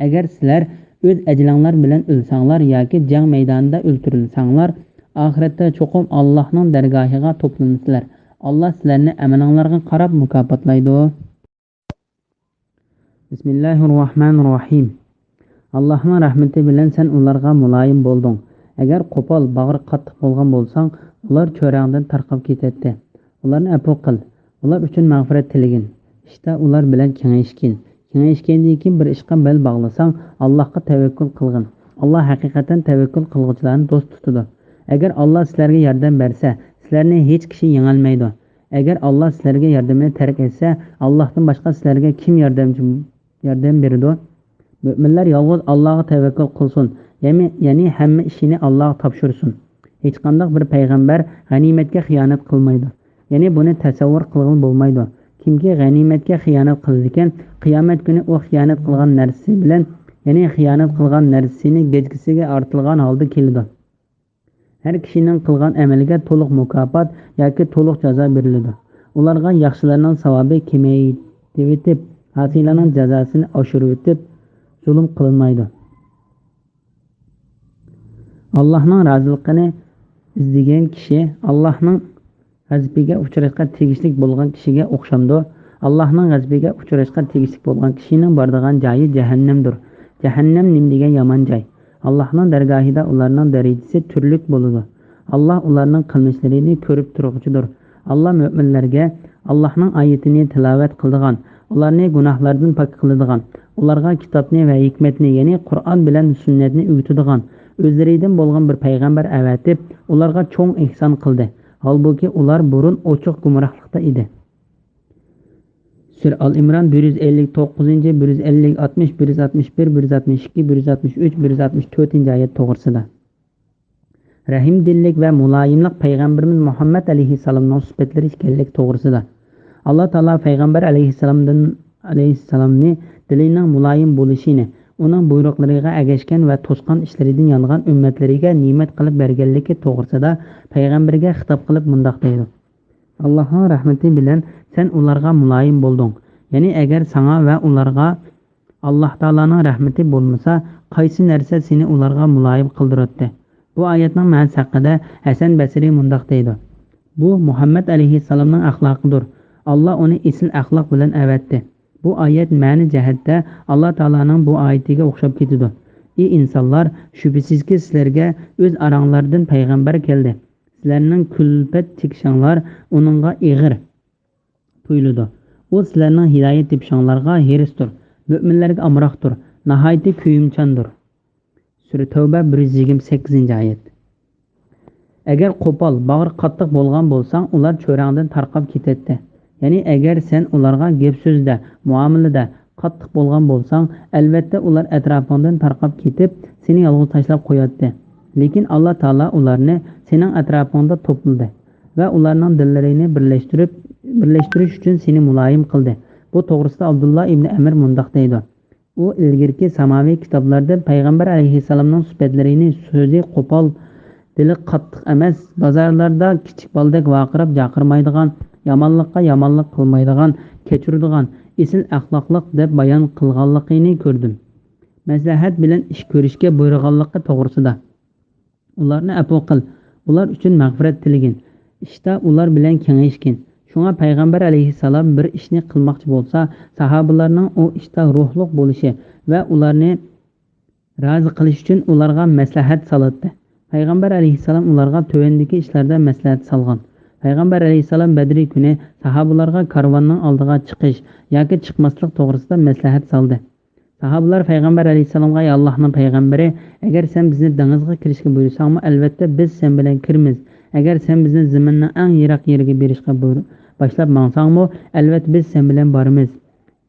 ئەگەر سىلەر ئۆز ئەجىلىڭلار بىلەن ئۆلسەڭلار ياكى جەڭ مەيدانىدا ئۆلتۈرۈلسەڭلار، ئاخىرەتتە چوقۇم ئاللاھنىڭ دەرگاھىغا توپلىنىسىلەر. ئاللا سىلەرنى ئەمىلىڭلارغا قاراپ مۇكاپاتلايدۇ. بىسمىللاھىررەھمانىررەھىم. ئاللاھنىڭ رەھمىتى بىلەن سەن ئۇلارغا مۇلايىم بولدۇڭ. ئەگەر قوپال، باغرى قاتتىق بولغان بولساڭ، ئۇلار چۆرەڭدىن تارقاپ كېتەتتى. ئۇلارنى ئەپۇ قىل. ئۇلار ئۈچۈن مەغپىرەت تىلىگىن. ئىشتا ئۇلار بىلەن كېڭەشكىن. كېڭەشكەندىن كېيىن بىر ئىشقا بەل باغلىساڭ، ئاللاھقا تەۋەككۈل قىلغىن. ئاللاھ ھەقىقەتەن تەۋەككۈل قىلغۇچىلارنى دوست تۇتىدۇ. ئەگەر ئاللاھ سىلەرگە ياردەم بەرسە، سىلەرنى ھېچ كىشى يېڭەلمەيدۇ. ئەگەر ئاللاھ سىلەرگە ياردىمىنى تەرك ئەتسە، ئاللاھتىن باشقا سىلەرگە كىم ياردەمچى، ياردەم بېرىدۇ؟ مۆمىنلەر يالغۇز ئاللاھقا تەۋەككۈل قىلسۇن، يەنى، يەنى ھەممە ئىشىنى ئاللاھقا تاپشۇرسۇن. ھېچقانداق بىر پەيغەمبەر غەنىيمەتكە خىيانەت قىلمايدۇ. يەنى بۇنى تەسەۋۋۇر قىلغىلى بولمايدۇ. كىمكى غەنىيمەتكە خىيانەت قىلىدىكەن، قىيامەت كۈنى ئۇ خىيانەت قىلغان نەرسىسى بىلەن، يەنى خىيانەت قىلغان نەرسىسىنى گەجگىسىگە ئارتىلغان ھالدا كېلىدۇ. ھەر كىشىنىڭ قىلغان ئەمىلىگە تولۇق مۇكاپات ياكى تولۇق جازا بېرىلىدۇ. ئۇلارغا ياخشىلارنىڭ ساۋابى كېمەيتىۋېتىپ، ئاسىيلارنىڭ جازاسىنى ئاشۇرۇۋېتىپ، زۇلۇم قىلىنمايدۇ. ئاللاھنىڭ رازىلىقىنى ئىزدىگەن كىشى ئاللاھنىڭ غەزىپىگە ئۇچراشقا تېگىشلىك بولغان كىشىگە ئوخشامدۇ؟ ئاللاھنىڭ غەزىپىگە ئۇچراشقا تېگىشلىك بولغان كىشىنىڭ بارىدىغان جايى جەھەننەمدۇر. جەھەننەم نېمە دېگەن يامان جاي! ئاللاھنىڭ دەرگاھىدا ئۇلارنىڭ دەرىجىسى تۈرلۈك بولىدۇ. ئاللاھ ئۇلارنىڭ قىلمىشلىرىنى كۆرۈپ تۇرغۇچىدۇر. ئاللاھ مۆمىنلەرگە ئاللاھنىڭ ئايىتىنى تىلاۋەت قىلىدىغان، ئۇلارنى گۇناھلاردىن پاك قىلىدىغان، ئۇلارغا كىتابنى ۋە ھېكمەتنى، يەنى قۇرئان بىلەن سۈننەتنى ئۆگىتىدىغان، ئۆزلىرىدىن بولغان بىر پەيغەمبەر ئەۋەتىپ، ئۇلارغا چوڭ ئېھسان قىلدى. ھالبۇكى، ئۇلار بۇرۇن ئوچۇق گۇمراھلىقتا ئىدى. سۈرە ئال ئىمران بىر يۈز ئەللىك توققۇزىنچى، بىر يۈز ئەللىك، ئاتمىش، بىر يۈز ئاتمىش بىر، بىر يۈز ئاتمىش ئىككى، بىر يۈز ئاتمىش ئۈچ، بىر يۈز ئاتمىش تۆتىنچى ئايەت توغرىسىدا. رەھىمدىللىك ۋە مۇلايىملىق پەيغەمبىرىمىز مۇھەممەد ئەلەيھىسسالامنىڭ سۈپەتلىرى ئىكەنلىكى توغرىسىدا. ئاللا تائالا پەيغەمبەر ئەلەيھىسسالامدىن، ئەلەيھىسسالامنى دىلىنىڭ مۇلايىم بولۇشىنى، ئۇنىڭ بۇيرۇقلىرىغا ئەگەشكەن ۋە توسقان ئىشلىرىدىن يانغان ئۈممەتلىرىگە نېمەت قىلىپ بەرگەنلىكى توغرىسىدا پەيغەمبەرگە خىتاب قىلىپ مۇنداق دەيدۇ: ئاللاھنىڭ رەھمىتى بىلەن سەن ئۇلارغا مۇلايىم بولدۇڭ. يەنى ئەگەر ساڭا ۋە ئۇلارغا ئاللاھ تائالانىڭ رەھمىتى بولمىسا، قايسى نەرسە سېنى ئۇلارغا مۇلايىم قىلدۇراتتى؟ بۇ ئايەتنىڭ مەنىسى ھەققىدە ھەسەن بەسرى مۇنداق دەيدۇ: بۇ مۇھەممەد ئەلەيھىسسالامنىڭ ئەخلاقىدۇر. ئاللاھ ئۇنى ئېسىل ئەخلاق بىلەن ئەۋەتتى. بۇ ئايەت مەنە جەھەتتە ئاللاھ تائالانىڭ بۇ ئايىتىگە ئوخشاپ كېتىدۇ. ئى ئىنسانلار، شۈبھىسىزكى سىلەرگە ئۆز ئاراڭلاردىن پەيغەمبەر كەلدى. سىلەرنىڭ كۈلپەت چېكىشىڭلار ئۇنىڭغا ئېغىر تۇيۇلىدۇ. ئۇ سىلەرنىڭ ھىدايەت تېپىشىڭلارغا ھېرىستۇر، مۆمىنلەرگە ئامراقتۇر، ناھايىتى كۆيۈمچاندۇر. سۈرە تەۋبە بىر يۈز يىگىرمە سەككىزىنچى ئايەت. ئەگەر قوپال، باغرى قاتتىق بولغان بولساڭ، ئۇلار چۆرەڭدىن تارقاپ كېتەتتى. يەنى ئەگەر سەن ئۇلارغا گەپ-سۆزدە، مۇئامىلىدە قاتتىق بولغان بولساڭ، ئەلۋەتتە ئۇلار ئەتراپىڭدىن تارقاپ كېتىپ، سېنى يالغۇز تاشلاپ قوياتتى. لېكىن ئاللا تائالا ئۇلارنى سېنىڭ ئەتراپىڭدا توپلىدى ۋە ئۇلارنىڭ دىللىرىنى بىرلەشتۈرۈپ، بىرلەشتۈرۈش ئۈچۈن سېنى مۇلايىم قىلدى. بۇ توغرىسىدا ئابدۇللا ئىبنى ئەمىر مۇنداق دەيدۇ: ئۇ ئىلگىرىكى ساماۋى كىتابلاردا پەيغەمبەر ئەلەيھىسسالامنىڭ سۈپەتلىرىنى، سۆزى قوپال، دىلى قاتتىق ئەمەس، بازارلاردا كىچىك بالىدەك ۋارقىراپ جارقىرىمايدىغان، يامانلىققا يامانلىق قىلمايدىغان، كەچۈرىدىغان، ئېسىل ئەخلاقلىق دەپ بايان قىلغانلىقىنى كۆردۈم. مەسلىھەت بىلەن ئىش كۆرۈشكە بۇيرۇغانلىقى توغرىسىدا. ئۇلارنى ئەپۇ قىل، ئۇلار ئۈچۈن مەغپىرەت تىلىگىن، ئىشتا ئۇلار بىلەن كېڭەشكىن. شۇڭا پەيغەمبەر ئەلەيھىسسالام بىر ئىشنى قىلماقچى بولسا، ساھابىلارنىڭ ئۇ ئىشتا روھلۇق بولۇشى ۋە ئۇلارنى رازى قىلىش ئۈچۈن ئۇلارغا مەسلىھەت سالاتتى. پەيغەمبەر ئەلەيھىسسالام ئۇلارغا تۆۋەندىكى ئىشلاردا مەسلىھەت سالغان. پەيغەمبەر ئەلەيھىسسالام بەدرى كۈنى ساھابىلارغا كارۋاننىڭ ئالدىغا چىقىش ياكى چىقماسلىق توغرىسىدا مەسلىھەت سالدى. ساھابىلار پەيغەمبەر ئەلەيھىسسالامغا: «ئەي ئاللاھنىڭ پەيغەمبىرى، ئەگەر سەن بىزنى دېڭىزغا كىرىشكە بۇيرۇساڭمۇ، ئەلۋەتتە بىز سەن بىلەن كىرىمىز. ئەگەر سەن بىزنى زېمىننىڭ ئەڭ يىراق يېرىگە بېرىشقا بۇيرۇ-، باشلاپ ماڭساڭمۇ، ئەلۋەتتە بىز سەن بىلەن بارىمىز.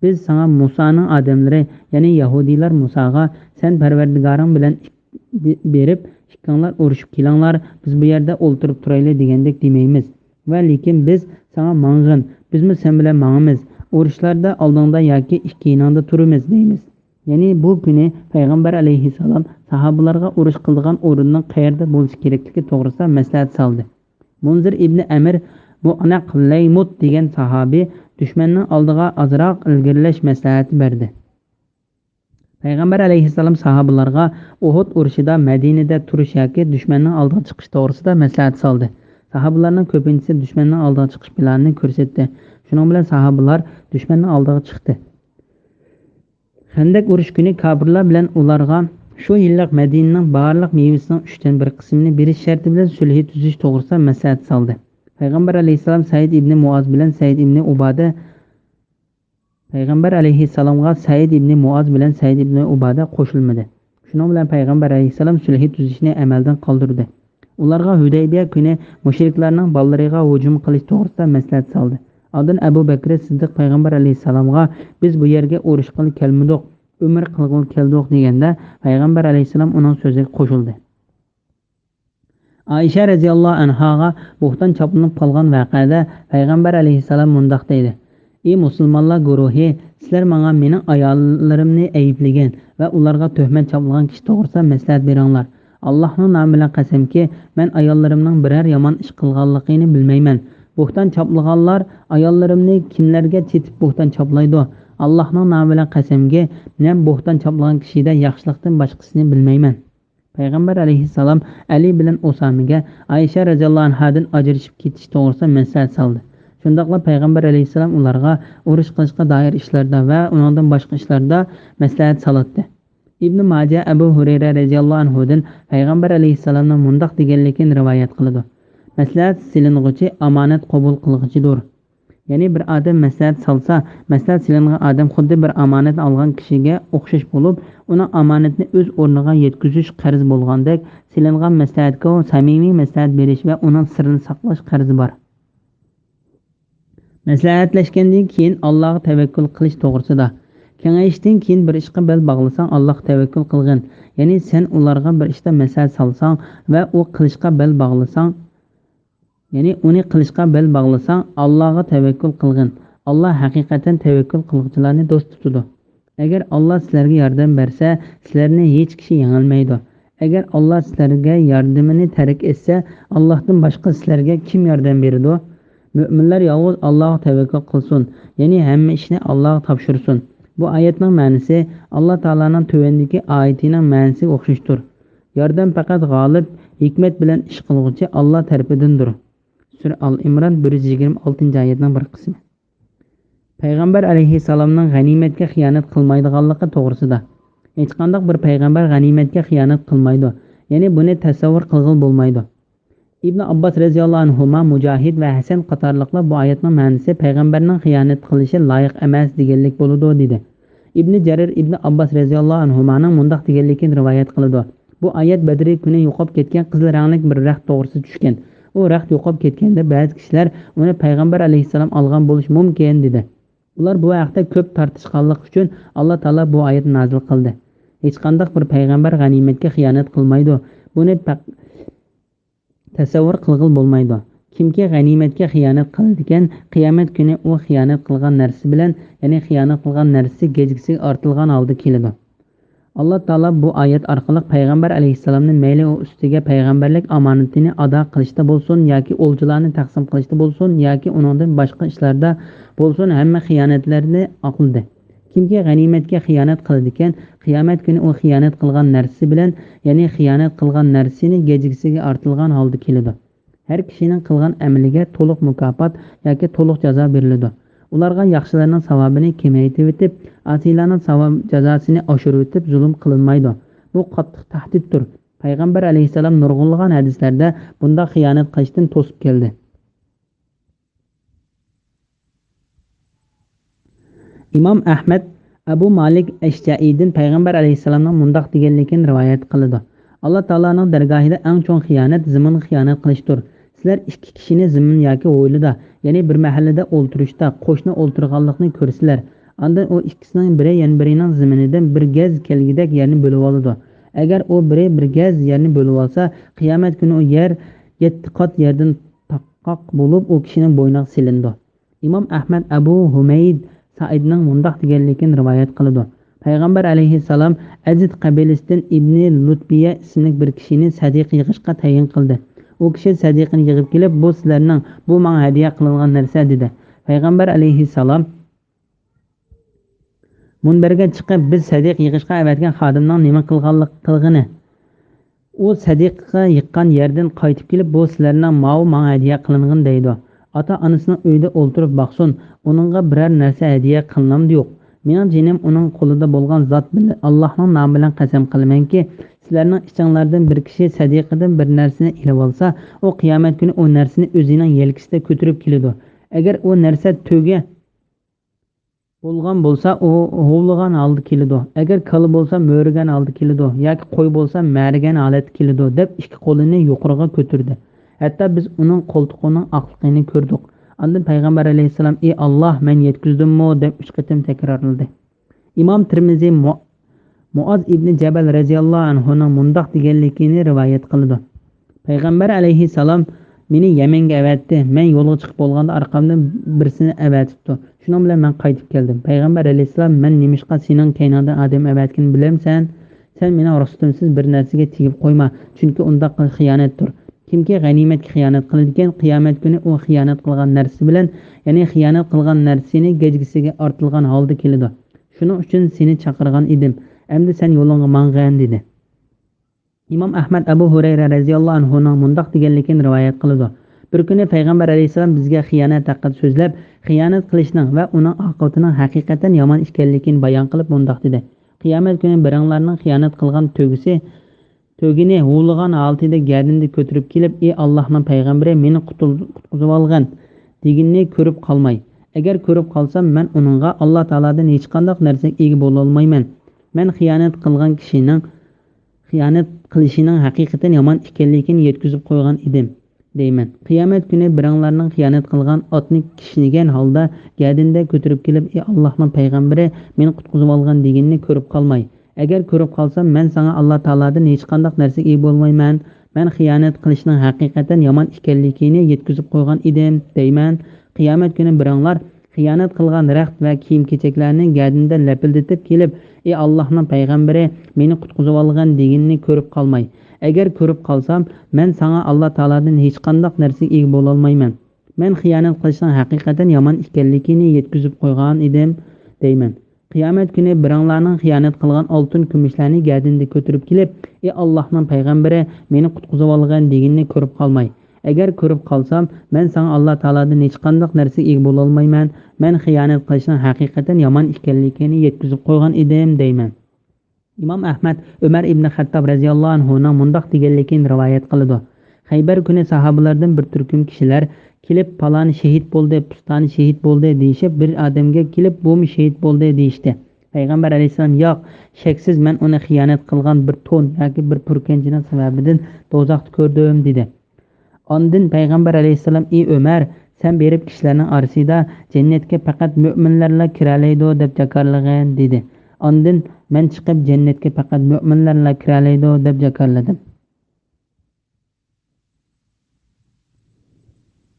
بىز ساڭا مۇسانىڭ ئادەملىرى، يەنى يەھۇدىيلار مۇساغا، سەن پەرۋەردىگارىڭ بىلەن ئىك-، بې-، بېرىپ، ئىككىڭلار ئۇرۇشۇپ كېلىڭلار، بىز بۇ يەردە ئولتۇرۇپ تۇرايلى دېگەندەك دېمەيمىز. ۋە لېكىن بىز ساڭا ماڭغىن، بىزمۇ سەن بىلەن ماڭىمىز، ئۇرۇشلاردا ئالدىڭدا ياكى ئىككى يېنىڭدا تۇرىمىز» دەيمىز. يەنى بۇ كۈنى پەيغەمبەر ئەلەيھىسسالام ساھابىلارغا ئۇرۇش قىلىدىغان ئورۇننىڭ قەيەردە بولۇشى كېرەكلىكى توغرىسىدا مەسلىھەت سالدى. مۇنزىر ئىبنى ئەمىر مۇئەنەق لەيمۇت دېگەن ساھابى دۈشمەننىڭ ئالدىغا ئازراق ئىلگىرىلەش مەسلىھەتى بەردى. پەيغەمبەر ئەلەيھىسسالام ساھابىلارغا ئۇھۇد ئۇرۇشىدا مەدىنىدە تۇرۇش ياكى دۈشمەننىڭ ئالدىغا چىقىش توغرىسىدا مەسلىھەت سالدى. ساھابىلارنىڭ كۆپىنچىسى دۈشمەننىڭ ئالدىغا چىقىش پىلانىنى كۆرسەتتى. شۇنىڭ بىلەن ساھابىلار دۈشمەننىڭ ئالدىغا چىقتى. خەندەق ئۇرۇش كۈنى كاپىرلار بىلەن ئۇلارغا شۇ يىللىق مەدىنىنىڭ بارلىق مېۋىسىنىڭ ئۈچتىن بىر قىسمىنى بېرىش شەرتى بىلەن سۈلھى تۈزۈش توغرىسىدا مەسلىھەت سالدى. پەيغەمبەر ئەلەيھىسسالام سەئىد ئىبنى مۇئاز بىلەن سەئىد ئىبنى ئۇبادە پەيغەمبەر ئەلەيھىسسالامغا سەئىد ئىبنى مۇئاز بىلەن سەئىد ئىبنى ئۇبادە قوشۇلمىدى. شۇنىڭ بىلەن پەيغەمبەر ئەلەيھىسسالام سۈلھى تۈزۈشنى ئەمەلدىن قالدۇردى. ئۇلارغا ھۈدەيبىيە كۈنى مۇشرىكلارنىڭ بالىلىرىغا ھۇجۇم قىلىش توغرىسىدا مەسلىھەت سالدى. ئاندىن ئەبۇ بەكرى سىددىق پەيغەمبەر ئەلەيھىسسالامغا، «بىز بۇ يەرگە ئۇرۇش قىلغىلى كەلمىدۇق، ئۆمرە قىلغىلى كەلدۇق» دېگەندە، پەيغەمبەر ئەلەيھىسسالام ئۇنىڭ سۆزىگە قوشۇلدى. ئائىشە رەزىياللاھۇ ئەنھاغا بوھتان چاپلىنىپ قالغان ۋەقەدە پەيغەمبەر ئەلەيھىسسالام مۇنداق دەيدۇ: «ئى مۇسۇلمانلار گۇرۇھى، سىلەر ماڭا مېنىڭ ئاياللىرىمنى ئەيىبلىگەن ۋە ئۇلارغا تۆھمەت چاپلىغان كىشى توغرىسىدا مەسلىھەت بېرىڭلار. ئاللاھنىڭ نامى بىلەن قەسەمكى، مەن ئاياللىرىمنىڭ بىرەر يامان ئىش قىلغانلىقىنى بىلمەيمەن. بوھتان چاپلىغانلار ئاياللىرىمنى كىملەرگە چېتىپ بوھتان چاپلايدۇ؟ ئاللاھنىڭ نامى بىلەن قەسەمكى، مەن بوھتان چاپلىغان كىشىدە ياخشىلىقتىن باشقىسىنى بىلمەيمەن.» پەيغەمبەر ئەلەيھىسسالام ئەلى بىلەن ئۇسامىگە ئائىشە رەزىياللاھۇ ئەنھادىن ئاجرىشىپ كېتىش توغرىسىدا مەسلىھەت سالدى. شۇنداقلا پەيغەمبەر ئەلەيھىسسالام ئۇلارغا ئۇرۇش قىلىشقا دائىر ئىشلاردا ۋە ئۇنىڭدىن باشقا ئىشلاردا مەسلىھەت سالاتتى. ئىبنى ماجە ئەبۇ ھۇرەيرە رەزىياللاھۇ ئەنھۇدىن پەيغەمبەر ئەلەيھىسسالامنىڭ مۇنداق دېگەنلىكىنى رىۋايەت قىلىدۇ: «مەسلىھەت سېلىنغۇچى ئامانەت قوبۇل قىلغۇچىدۇر.» يەنى بىر ئادەم مەسلىھەت سالسا، مەسلىھەت سېلىنغان ئادەم خۇددى بىر ئامانەتنى ئالغان كىشىگە ئوخشاش بولۇپ، ئۇنىڭ ئامانەتنى ئۆز ئورنىغا يەتكۈزۈش قەرزى بولغاندەك، سېلىنغان مەسلىھەتكە سەمىمىي مەسلىھەت بېرىش ۋە ئۇنىڭ سىرىنى ساقلاش قەرزى بار. مەسلىھەتلەشكەندىن كېيىن ئاللاغا تەۋەككۈل قىلىش توغرىسىدا. كېڭىشىشتىن كېيىن بىر ئىشقا بەل باغلىساڭ، ئاللاغا تەۋەككۈل قىلغىن. يەنى سەن ئۇلارغا بىر ئىشتا مەسلىھەت سالساڭ ۋە ئۇ قىلىشقا بەل باغلىساڭ، يەنى ئۇنى قىلىشقا بەل باغلىساڭ، ئاللاغا تەۋەككۈل قىلغىن. ئاللا ھەقىقەتەن تەۋەككۈل قىلغۇچىلارنى دوست تۇتىدۇ. ئەگەر ئاللا سىلەرگە ياردەم بەرسە، سىلەرنى ھېچ كىشى يېڭەلمەيدۇ. ئەگەر ئاللا سىلەرگە ياردىمىنى تەرك ئەتسە، ئاللاھتىن باشقا سىلەرگە كىم ياردەم بېرىدۇ؟ مۆمىنلەر يالغۇز ئاللاغا تەۋەككۈل قىلسۇن، يەنى ھەممە ئىشنى ئاللاغا تاپشۇرسۇن. بۇ ئايەتنىڭ مەنىسى ئاللا تائالانىڭ تۆۋەندىكى ئايىتىنىڭ مەنىسىگە ئوخشاشتۇر. ياردەم پەقەت غالىب، ھېكمەت بىلەن ئىش قىلغۇچى ئاللا تەرىپىدىندۇر. سۈرە ئال ئىمران، بىر يۈز يىگىرمە ئالتىنچى ئايەتنىڭ بىر قىسمى. پەيغەمبەر ئەلەيھىسسالامنىڭ غەنىيمەتكە خىيانەت قىلمايدىغانلىقى توغرىسىدا. ھېچقانداق بىر پەيغەمبەر غەنىيمەتكە خىيانەت قىلمايدۇ. يەنى بۇنى تەسەۋۋۇر قىلغىلى بولمايدۇ. ئىبنى ئابباس رەزىياللاھۇ ئەنھۇما، مۇجاھىد ۋە ھەسەن قاتارلىقلار بۇ ئايەتنىڭ مەنىسى پەيغەمبەرنىڭ خىيانەت قىلىشى لايىق ئەمەس دېگەنلىك بولىدۇ، دېدى. ئىبنى جەرىر ئىبنى ئابباس رەزىياللاھۇ ئەنھۇمانىڭ مۇنداق دېگەنلىكىنى رىۋايەت قىلىدۇ: بۇ ئايەت بەدرى كۈنى يوقاپ كەتكەن قىزىل رەڭلىك بىر رەخت توغرىسىدا چۈشكەن. ئۇ رەخت يوقاپ كەتكەندە بەزى كىشىلەر ئۇنى پەيغەمبەر ئەلەيھىسسالام ئالغان بولۇشى مۇمكىن، دېدى. ئۇلار بۇ ھەقتە كۆپ تارتىشقانلىقى ئۈچۈن ئاللا تائالا بۇ ئايەتنى نازىل قىلدى. ھېچقانداق بىر پەيغەمبەر غەنىيمەتكە خىيانەت قىلمايدۇ. بۇنى پەق-، تەسەۋۋۇر قىلغىلى بولمايدۇ. كىمكى غەنىيمەتكە خىيانەت قىلىدىكەن، قىيامەت كۈنى ئۇ خىيانەت قىلغان نەرسىسى بىلەن، يەنى خىيانەت قىلغان نەرسىسى گەجگىسىگە ئارتىلغان ھالدا كېلىدۇ. ئاللا تائالا بۇ ئايەت ئارقىلىق پەيغەمبەر ئەلەيھىسسالامنى مەيلى ئۇ ئۈستىگە پەيغەمبەرلىك ئامانىتىنى ئادا قىلىشتا بولسۇن ياكى ئولجىلارنى تەقسىم قىلىشتا بولسۇن ياكى ئۇنىڭدىن باشقا ئىشلاردا بولسۇن، ھەممە خىيانەتلەرنى ئاقلىدى. كىمكى غەنىيمەتكە خىيانەت قىلىدىكەن، قىيامەت كۈنى ئۇ خىيانەت قىلغان نەرسىسى بىلەن، يەنى خىيانەت قىلغان نەرسىسىنى گەجگىسىگە ئارتىلغان ھالدا كېلىدۇ. ھەر كىشىنىڭ قىلغان ئەمىلىگە تولۇق مۇكاپات ياكى تولۇق جازا بېرىلىدۇ. ئۇلارغا ياخشىلارنىڭ ساۋابىنى كېمەيتىۋېتىپ، ئاسىيلارنىڭ ساۋاب جازاسىنى ئاشۇرۇۋېتىپ زۇلۇم قىلىنمايدۇ. بۇ قاتتىق تەھدىتتۇر. پەيغەمبەر ئەلەيھىسسالام نۇرغۇنلىغان ھەدىسلەردە بۇنداق خىيانەت قىلىشتىن توسۇپ كەلدى. ئىمام ئەھمەد ئەبۇ مالىك ئەشجەئىدىن پەيغەمبەر ئەلەيھىسسالامنىڭ مۇنداق دېگەنلىكىنى رىۋايەت قىلىدۇ: ئاللا تائالانىڭ دەرگاھىدا ئەڭ چوڭ خىيانەت زىمىنغا خىيانەت قىلىشتۇر. سىلەر ئىككى كىشىنى زىمىن ياكى ھويلىدا، يەنى بىر مەھەللىدە ئولتۇرۇشتا قوشنا ئولتۇرغانلىقنى كۆرسىلەر. ئاندىن ئۇ ئىككىسىنىڭ بىرى يەنە بىرىنىڭ زىمىنىدىن بىر گەز كەلگۈدەك يەرنى بۆلۈۋالىدۇ. ئەگەر ئۇ بىرى بىر گەز يەرنى بۆلۈۋالسا، قىيامەت كۈنى ئۇ يەر يەتتە قات يەردىن تاقاق بولۇپ، ئۇ كىشىنىڭ بوينىغا سېلىنىدۇ. ئىمام ئەھمەد ئەبۇ ھۇمەيد سائىدنىڭ مۇنداق دېگەنلىكىنى رىۋايەت قىلىدۇ: پەيغەمبەر ئەلەيھىسسالام ئەزىد قەبىلىسىدىن ئىبنى لۇتبىيە ئىسىملىك بىر كىشىنى سەدىقە يىغىشقا تەيىن قىلدى. ئۇ كىشى سەدىقىنى يىغىپ كېلىپ، بۇ سىلەرنىڭ، بۇ ماڭا ھەدىيە قىلىنغان نەرسە، دېدى. پەيغەمبەر ئەلەيھىسسالام مۇنبەرگە چىقىپ، بىز سەدىقە يىغىشقا ئەۋەتكەن خادىمنىڭ نېمە قىلغانلىق قىلغىنى؟ ئۇ سەدىقە يىغقان يەردىن قايتىپ كېلىپ، بۇ سىلەرنىڭ، ماۋۇ ماڭا ھەدىيە قىلىنغىنى دەيدۇ. ئاتا-ئانىسىنىڭ ئۆيىدە ئولتۇرۇپ باقسۇن، ئۇنىڭغا بىرەر نەرسە ھەدىيە قىلىنامدۇ يوق؟ مېنىڭ جېنىم ئۇنىڭ قولىدا بولغان زات بىلەن، ئاللاھنىڭ نامى بىلەن قەسەم قىلىمەنكى، سىلەرنىڭ ئىچىڭلاردىن بىر كىشى سەدىقىدىن بىر نەرسىنى ئېلىۋالسا، ئۇ قىيامەت كۈنى ئۇ نەرسىنى ئۆزىنىڭ يەلكىسىدە كۆتۈرۈپ كېلىدۇ. ئەگەر ئۇ نەرسە تۆگە بولغان بولسا، ئۇ ھۇۋلىغان ھالدا كېلىدۇ. ئەگەر كالا بولسا، مۆرىگەن ھالدا كېلىدۇ ياكى قوي بولسا، مەرىگەن ھالەتتە كېلىدۇ، دەپ ئىككى قولىنى يۇقىرىغا كۆتۈردى. ھەتتا بىز ئۇنىڭ قولتۇقىنىڭ ئاقلىقىنى كۆردۇق. ئاندىن پەيغەمبەر ئەلەيھىسسالام، ئى ئاللاھ، مەن يەتكۈزدۈممۇ؟ دەپ ئۈچ قېتىم تەكرارلىدى. ئىمام تىرمىزى مۇ-، مۇئاز ئىبنى جەبەل رەزىياللاھۇ ئەنھۇنىڭ مۇنداق دېگەنلىكىنى رىۋايەت قىلىدۇ. پەيغەمبەر ئەلەيھىسسالام مېنى يەمەنگە ئەۋەتتى. مەن يولغا چىقىپ بولغاندا ئارقامدىن بىرسىنى ئەۋەتىپتۇ. شۇنىڭ بىلەن مەن قايتىپ كەلدىم. پەيغەمبەر ئەلەيھىسسالام، مەن نېمىشقا سېنىڭ كەينىڭدىن ئادەم ئەۋەتكىنىمنى بىلەمسەن؟ سەن مېنىڭ رۇخسىتىمسىز بىر نەرسىگە تېگىپ قويما، چۈنكى ئۇنداق قىلىش خىيانەتتۇر. كىمكى غەنىيمەتكە خىيانەت قىلىدىكەن، قىيامەت كۈنى ئۇ خىيانەت قىلغان نەرسىسى بىلەن، يەنى خىيانەت قىلغان نەرسىسىنى گەجگىسىگە ئارتىلغان ھالدا كېلىدۇ. شۇنىڭ ئۈچۈن سېنى چاقىرغان ئىدىم. ئەمدى سەن يولۇڭغا ماڭغىن، دېدى. ئىمام ئەھمەد ئەبۇ ھۇرەيرە رەزىياللاھۇ ئەنھۇنىڭ مۇنداق دېگەنلىكىنى رىۋايەت قىلىدۇ. بىر كۈنى پەيغەمبەر ئەلەيھىسسالام بىزگە خىيانەت ھەققىدە سۆزلەپ، خىيانەت قىلىشنىڭ ۋە ئۇنىڭ ئاقىۋىتىنىڭ ھەقىقەتەن يامان ئىكەنلىكىنى بايان قىلىپ مۇنداق دېدى: قىيامەت كۈنى بىرىڭلارنىڭ خىيانەت قىلغان تۆگىسى، تۆگىنى ھۇۋلىغان ھالىتىدە گەدىنىدە كۆتۈرۈپ كېلىپ، ئى ئاللاھنىڭ پەيغەمبىرى، مېنى قۇتۇل-، قۇتقۇزۇۋالغىن، دېگىنىنى كۆرۈپ قالماي. ئەگەر كۆرۈپ قالسام، مەن ئۇنىڭغا ئاللا تائالادىن ھېچقانداق نەرسىگە ئىگە بولالمايمەن. مەن خىيانەت قىلغان كىشىنىڭ خىيانەت قىلىشىنىڭ ھەقىقەتەن يامان ئىكەنلىكىنى يەتكۈزۈپ قويغان ئىدىم، دەيمەن. قىيامەت كۈنى بىرىڭلارنىڭ خىيانەت قىلغان ئاتنى كىشنىگەن ھالدا گەدىنىدە كۆتۈرۈپ كېلىپ، ئى ئاللاھنىڭ پەيغەمبىرى، مېنى قۇتقۇزۇۋالغىن، دېگىنىنى كۆرۈپ قالماي. ئەگەر كۆرۈپ قالسام، مەن ساڭا ئاللا تائالادىن ھېچقانداق نەرسىگە ئىگە بولمايمەن. مەن خىيانەت قىلىشنىڭ ھەقىقەتەن يامان ئىكەنلىكىنى يەتكۈزۈپ قويغان ئىدىم، دەيمەن. قىيامەت كۈنى بىرىڭلار خىيانەت قىلغان رەخت ۋە كىيىم-كېچەكلەرنى گەدىنىدە لەپىلدىتىپ كېلىپ، ئى ئاللاھنىڭ پەيغەمبىرى، مېنى قۇتقۇزۇۋالغىن، دېگىنىنى كۆرۈپ قالماي. ئەگەر كۆرۈپ قالسام، مەن ساڭا ئاللا تائالادىن ھېچقانداق نەرسىگە ئىگە بولالمايمەن. مەن خىيانەت قىلىشنىڭ ھەقىقەتەن يامان ئىكەنلىكىنى يەتكۈزۈپ قويغان ئىدىم، دەيمەن. قىيامەت كۈنى بىرىڭلارنىڭ خىيانەت قىلغان ئالتۇن-كۈمۈشلەرنى گەدىنىدە كۆتۈرۈپ كېلىپ، ئى ئاللاھنىڭ پەيغەمبىرى، مېنى قۇتقۇزۇۋالغىن، دېگىنىنى كۆرۈپ قالماي. ئەگەر كۆرۈپ قالسام، مەن ساڭا ئاللا تائالادىن ھېچقانداق نەرسىگە ئىگە بولالمايمەن. مەن خىيانەت قىلىشنىڭ ھەقىقەتەن يامان ئىكەنلىكىنى يەتكۈزۈپ قويغان ئىدىم، دەيمەن. ئىمام ئەھمەد ئۆمەر ئىبنى خەتتاب رەزىياللاھۇ ئەنھۇنىڭ مۇنداق دېگەنلىكىنى رىۋايەت قىلىدۇ. خەيبەر كۈنى ساھابىلاردىن بىر تۈركۈم كىشىلەر كېلىپ، پالانى شېھىت بولدى، پۇستانى شېھىت بولدى، دېيىشىپ، بىر ئادەمگە كېلىپ، بۇمۇ شېھىت بولدى، دېيىشتى. پەيغەمبەر ئەلەيھىسسالام، ياق، شەكسىز مەن ئۇنى خىيانەت قىلغان بىر تون ياكى بىر پۈركەنچىنىڭ سەۋەبىدىن دوزاختا كۆردۈم، دېدى. ئاندىن پەيغەمبەر ئەلەيھىسسالام، ئى ئۆمەر، سەن بېرىپ كىشىلەرنىڭ ئارىسىدا جەننەتكە پەقەت مۆمىنلەرلا كىرەلەيدۇ دەپ جاكارلىغىن، دېدى. ئاندىن مەن چىقىپ جەننەتكە پەقەت مۆمىنلەرلا كىرەلەيدۇ دەپ جاكارلىدىم.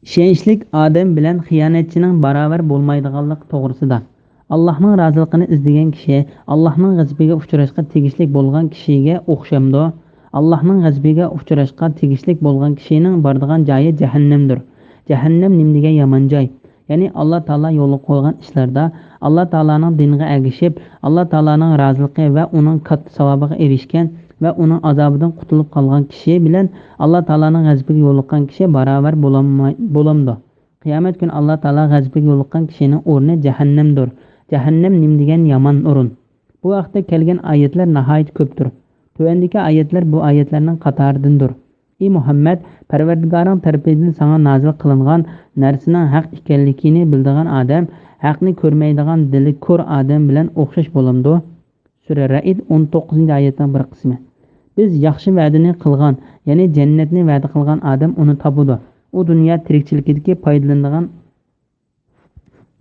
ئىشەنچلىك ئادەم بىلەن خىيانەتچىنىڭ باراۋەر بولمايدىغانلىقى توغرىسىدا. ئاللاھنىڭ رازىلىقىنى ئىزدىگەن كىشى ئاللاھنىڭ غەزىپىگە ئۇچراشقا تېگىشلىك بولغان كىشىگە ئوخشامدۇ؟ ئاللاھنىڭ غەزىپىگە ئۇچراشقا تېگىشلىك بولغان كىشىنىڭ بارىدىغان جايى جەھەننەمدۇر. جەھەننەم نېمە دېگەن يامان جاي! يەنى ئاللا تائالا يولغا قويغان ئىشلاردا ئاللا تائالانىڭ دىنىغا ئەگىشىپ، ئاللا تائالانىڭ رازىلىقى ۋە ئۇنىڭ كاتتا ساۋابىغا ئېرىشكەن ۋە ئۇنىڭ ئازابىدىن قۇتۇلۇپ قالغان كىشى بىلەن ئاللا تائالانىڭ غەزىپىگە يولۇققان كىشى باراۋەر بولالماي-، بولامدۇ؟ قىيامەت كۈنى ئاللا تائالا غەزىپىگە يولۇققان كىشىنىڭ ئورنى جەھەننەمدۇر. جەھەننەم نېمە دېگەن يامان ئورۇن! بۇ ھەقتە كەلگەن ئايەتلەر ناھايىتى كۆپتۇر. تۆۋەندىكى ئايەتلەر بۇ ئايەتلەرنىڭ قاتارىدىندۇر. ئى مۇھەممەد، پەرۋەردىگارىڭ تەرىپىدىن ساڭا نازىل قىلىنغان نەرسىنىڭ ھەق ئىكەنلىكىنى بىلىدىغان ئادەم ھەقنى كۆرمەيدىغان دىلى كور ئادەم بىلەن ئوخشاش بولامدۇ؟ سۈرە رەئد، ئون توققۇزىنچى ئايەتنىڭ بىر قىسمى. بىز ياخشى ۋەدىنى قىلغان، يەنى جەننەتنى ۋەدە قىلغان ئادەم ئۇنى تاپىدۇ. ئۇ دۇنيا تىرىكچىلىكىدىكى پايدىلىنىدىغان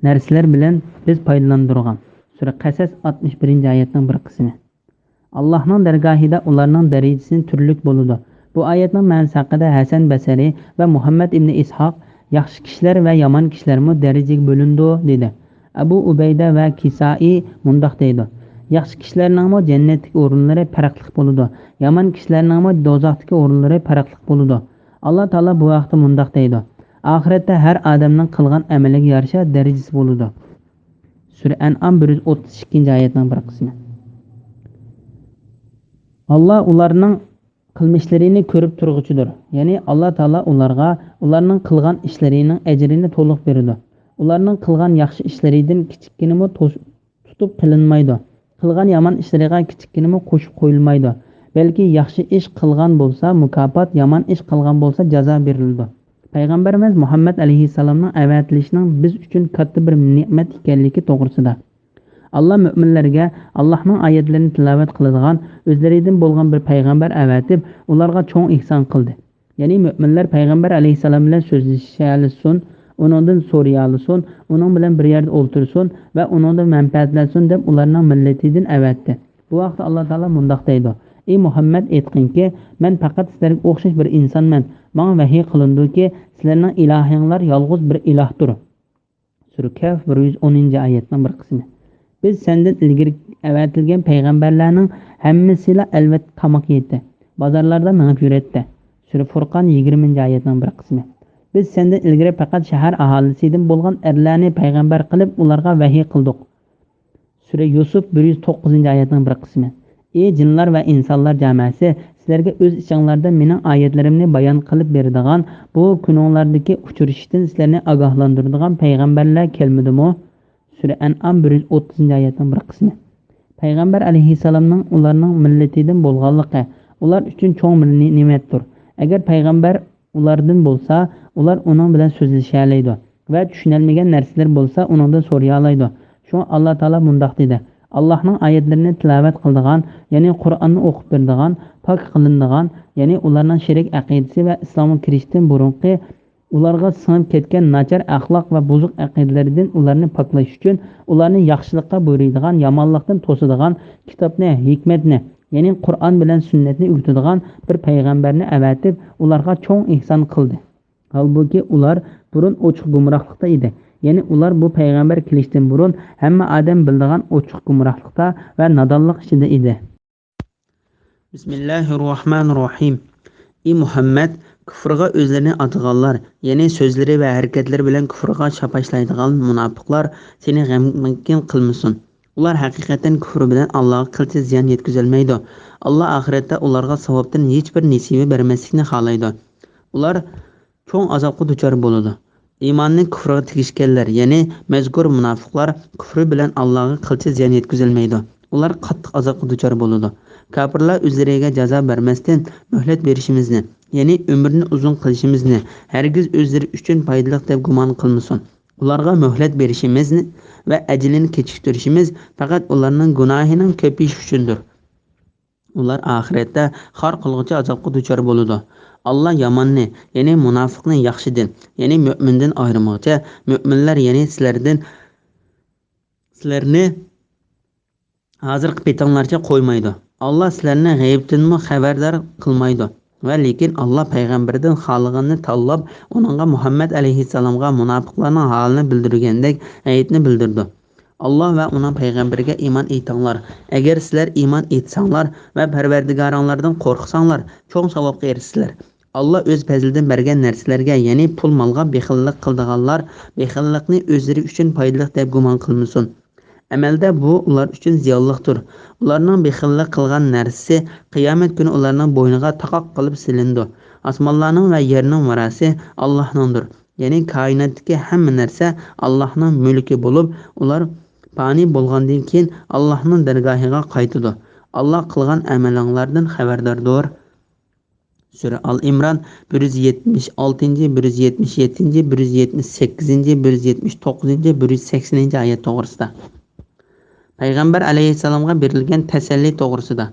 نەرسىلەر بىلەن بىز پايدىلاندۇرغان. سۈرە قەسەس، ئاتمىش بىرىنچى ئايەتنىڭ بىر قىسمى. ئاللاھنىڭ دەرگاھىدا ئۇلارنىڭ دەرىجىسى تۈرلۈك بولىدۇ. بۇ ئايەتنىڭ مەنىسى ھەققىدە ھەسەن بەسرى ۋە مۇھەممەد ئىبنى ئىسھاق، ياخشى كىشىلەر ۋە يامان كىشىلەرمۇ دەرىجىگە بۆلۈنىدۇ، دېدى. ئەبۇ ئۇبەيدە ۋە كىسائىي مۇنداق دەيدۇ، ياخشى كىشىلەرنىڭمۇ جەننەتتىكى ئورۇنلىرى پەرقلىق بولىدۇ، يامان كىشىلەرنىڭمۇ دوزاختىكى ئورۇنلىرى پەرقلىق بولىدۇ. ئاللا تائالا بۇ ھەقتە مۇنداق دەيدۇ، ئاخىرەتتە ھەر ئادەمنىڭ قىلغان ئەمىلىگە يارىشا دەرىجىسى بولىدۇ. سۈرە ئەنئام، بىر يۈز ئوتتۇز ئىككىنچى ئايەتنىڭ بىر قىسمى. ئاللا ئۇلارنىڭ قىلمىشلىرىنى كۆرۈپ تۇرغۇچىدۇر. يەنى ئاللا تائالا ئۇلارغا ئۇلارنىڭ قىلغان ئىشلىرىنىڭ ئەجرىنى تولۇق بېرىدۇ. ئۇلارنىڭ قىلغان ياخشى ئىشلىرىدىن كىچىككىنىمۇ توش-، تۇتۇپ قېلىنمايدۇ. قىلغان يامان ئىشلىرىغا كىچىككىنىمۇ قوشۇپ قويۇلمايدۇ. بەلكى ياخشى ئىش قىلغان بولسا مۇكاپات، يامان ئىش قىلغان بولسا جازا بېرىلىدۇ. پەيغەمبىرىمىز مۇھەممەد ئەلەيھىسسالامنىڭ ئەۋەتىلىشىنىڭ بىز ئۈچۈن كاتتا بىر نېمەت ئىكەنلىكى توغرىسىدا. ئاللا مۆمىنلەرگە ئاللاھنىڭ ئايەتلىرىنى تىلاۋەت قىلىدىغان ئۆزلىرىدىن بولغان بىر پەيغەمبەر ئەۋەتىپ، ئۇلارغا چوڭ ئېھسان قىلدى. يەنى مۆمىنلەر پەيغەمبەر ئەلەيھىسسالام بىلەن سۆزلىشەلىسۇن، ئۇنىڭدىن سورىيالىسۇن، ئۇنىڭ بىلەن بىر يەردە ئولتۇرسۇن ۋە ئۇنىڭدىن مەنپەئەتلەنسۇن دەپ ئۇلارنىڭ مىللىتىدىن ئەۋەتتى. بۇ ھەقتە ئاللا تائالا مۇنداق دەيدۇ: ئى مۇھەممەد، ئېيتقىنكى، مەن پەقەت سىلەرگە ئوخشاش بىر ئىنسانمەن. ماڭا ۋەھىي قىلىندىكى، سىلەرنىڭ ئىلاھىڭلار يالغۇز بىر ئىلاھتۇر. سۈرە كەھف، بىر يۈز ئونىنچى ئايەتنىڭ بىر قىسمى. بىز سەندىن ئىلگىرى ئەۋەتىلگەن پەيغەمبەرلەرنىڭ ھەممىسىلا ئەلۋەتتە تاماق يېيەتتى، بازارلاردا مېڭىپ يۈرەتتى. سۈرە فۇرقان، يىگىرمىنچى ئايەتنىڭ بىر قىسمى. بىز سەندىن ئىلگىرى پەقەت شەھەر ئاھالىسىدىن بولغان ئەرلەرنى پەيغەمبەر قىلىپ، ئۇلارغا ۋەھىي قىلدۇق. سۈرە يۈسۈپ، بىر يۈز توققۇزىنچى ئايەتنىڭ بىر قىسمى. ئى جىنلار ۋە ئىنسانلار جامەسى، سىلەرگە ئۆز ئىچىڭلاردا مېنىڭ ئايەتلىرىمنى بايان قىلىپ بېرىدىغان، بۇ كۈنۈڭلاردىكى ئۇچرىشىشتىن سىلەرنى ئاگاھلاندۇرىدىغان پەيغەمبەرلەر كەلمىدىمۇ؟ سۈرە ئەنئام، بىر يۈز ئوتتۇزىنچى ئايەتنىڭ بىر قىسمى. پەيغەمبەر ئەلەيھىسسالامنىڭ ئۇلارنىڭ مىللىتىدىن بولغانلىقى ئۇلار ئۈچۈن چوڭ بىر نى-، نېمەتتۇر. ئەگەر پەيغەمبەر ئۇلاردىن بولسا، ئۇلار ئۇنىڭ بىلەن سۆزلىشەلەيدۇ ۋە چۈشىنەلمىگەن نەرسىلىرى بولسا، ئۇنىڭدىن سورىيالايدۇ. شۇڭا ئاللا تائالا مۇنداق دېدى: ئاللاھنىڭ ئايەتلىرىنى تىلاۋەت قىلىدىغان، يەنى قۇرئاننى ئوقۇپ بېرىدىغان، پاك قىلىنىدىغان، يەنى ئۇلارنىڭ شېرىك ئەقىدىسى ۋە ئىسلامغا كىرىشتىن بۇرۇنقى ئۇلارغا سىڭىپ كەتكەن ناچار ئەخلاق ۋە بۇزۇق ئەقىدىلىرىدىن ئۇلارنى پاكلاش ئۈچۈن، ئۇلارنى ياخشىلىققا بۇيرۇيدىغان، يامانلىقتىن توسىدىغان كىتابنى، ھېكمەتنى، يەنى قۇرئان بىلەن سۈننەتنى ئۆگىتىدىغان بىر پەيغەمبەرنى ئەۋەتىپ، ئۇلارغا چوڭ ئېھسان قىلدى. ھالبۇكى، ئۇلار بۇرۇن ئوچۇق گۇمراھلىقتا ئىدى. يەنى ئۇلار بۇ پەيغەمبەر كېلىشتىن بۇرۇن ھەممە ئادەم بىلىدىغان ئوچۇق گۇمراھلىقتا ۋە نادانلىق ئىچىدە ئىدى. بىسمىللاھىررەھمانىررەھىم. ئى مۇھەممەد، كۇفرغا ئۆزلىرىنى ئاتىغانلار، يەنى سۆزلىرى ۋە ھەرىكەتلىرى بىلەن كۇفرغا شاپاشلايدىغان مۇناپىقلار سېنى غەمكىن قىلمىسۇن. ئۇلار ھەقىقەتەن كۇفرى بىلەن ئاللاغا قىلچە زىيان يەتكۈزەلمەيدۇ. ئاللا ئاخىرەتتە ئۇلارغا ساۋابتىن ھېچبىر نېسىۋە بەرمەسلىكنى خالايدۇ. ئۇلار چوڭ ئازابقا دۇچار بولىدۇ. ئىماننى كۇفرغا تېگىشكەنلەر، يەنى مەزكۇر مۇناپىقلار كۇفرى بىلەن ئاللاغا قىلچە زىيان يەتكۈزەلمەيدۇ. ئۇلار قاتتىق ئازابقا دۇچار بولىدۇ. كاپىرلار ئۆزلىرىگە جازا بەرمەستىن مۆھلەت بېرىشىمىزنى، يەنى ئۆمرىنى ئۇزۇن قىلىشىمىزنى ھەرگىز ئۆزلىرى ئۈچۈن پايدىلىق دەپ گۇمان قىلمىسۇن. ئۇلارغا مۆھلەت بېرىشىمىزنى ۋە ئەجىلىنى كېچىكتۈرۈشىمىز پەقەت ئۇلارنىڭ گۇناھىنىڭ كۆپىيىشى ئۈچۈندۇر. ئۇلار ئاخىرەتتە خار قىلغۇچى ئازابقا دۇچار بولىدۇ. ئاللا ياماننى، يەنى مۇناپىقنى ياخشىدىن، يەنى مۆمىندىن ئايرىمىغۇچە، مۆمىنلەر، يەنى سىلەردىن، سىلەرنى ھازىرقى پېتىڭلارچە قويمايدۇ. ئاللا سىلەرنى غەيىبتىنمۇ خەۋەردار قىلمايدۇ. ۋە لېكىن ئاللا پەيغەمبىرىدىن خالىغىنىنى تاللاپ، ئۇنىڭغا، مۇھەممەد ئەلەيھىسسالامغا، مۇناپىقلارنىڭ ھالىنى بىلدۈرگەندەك غەيىبنى بىلدۈرىدۇ. ئاللا ۋە ئۇنىڭ پەيغەمبىرىگە ئىمان ئېيتىڭلار. ئەگەر سىلەر ئىمان ئېيتساڭلار ۋە پەرۋەردىگارىڭلاردىن قورقساڭلار، چوڭ ساۋابقا ئېرىشىسىلەر. ئاللا ئۆز پەزلىدىن بەرگەن نەرسىلەرگە، يەنى پۇل-مالغا بېخىللىق قىلىدىغانلار بېخىللىقنى ئۆزلىرى ئۈچۈن پايدىلىق دەپ گۇمان قىلمىسۇن. ئەمەلدە بۇ ئۇلار ئۈچۈن زىيانلىقتۇر. ئۇلارنىڭ بېخىللىق قىلغان نەرسىسى قىيامەت كۈنى ئۇلارنىڭ بوينىغا تاقاق قىلىپ سېلىنىدۇ. ئاسمانلارنىڭ ۋە يەرنىڭ مىراسى ئاللاھنىڭدۇر. يەنى كائىناتتىكى ھەممە نەرسە ئاللاھنىڭ مۈلكى بولۇپ، ئۇلار پانىي بولغاندىن كېيىن ئاللاھنىڭ دەرگاھىغا قايتىدۇ. ئاللا قىلغان ئەمىلىڭلاردىن خەۋەرداردۇر. سۈرە ئال ئىمران، بىر يۈز يەتمىش ئالتىنچى، بىر يۈز يەتمىش يەتتىنچى، بىر يۈز يەتمىش سەككىزىنچى، بىر يۈز يەتمىش توققۇزىنچى، بىر يۈز سەكسىنىنچى ئايەت توغرىسىدا. پەيغەمبەر ئەلەيھىسسالامغا بېرىلگەن تەسەللى توغرىسىدا.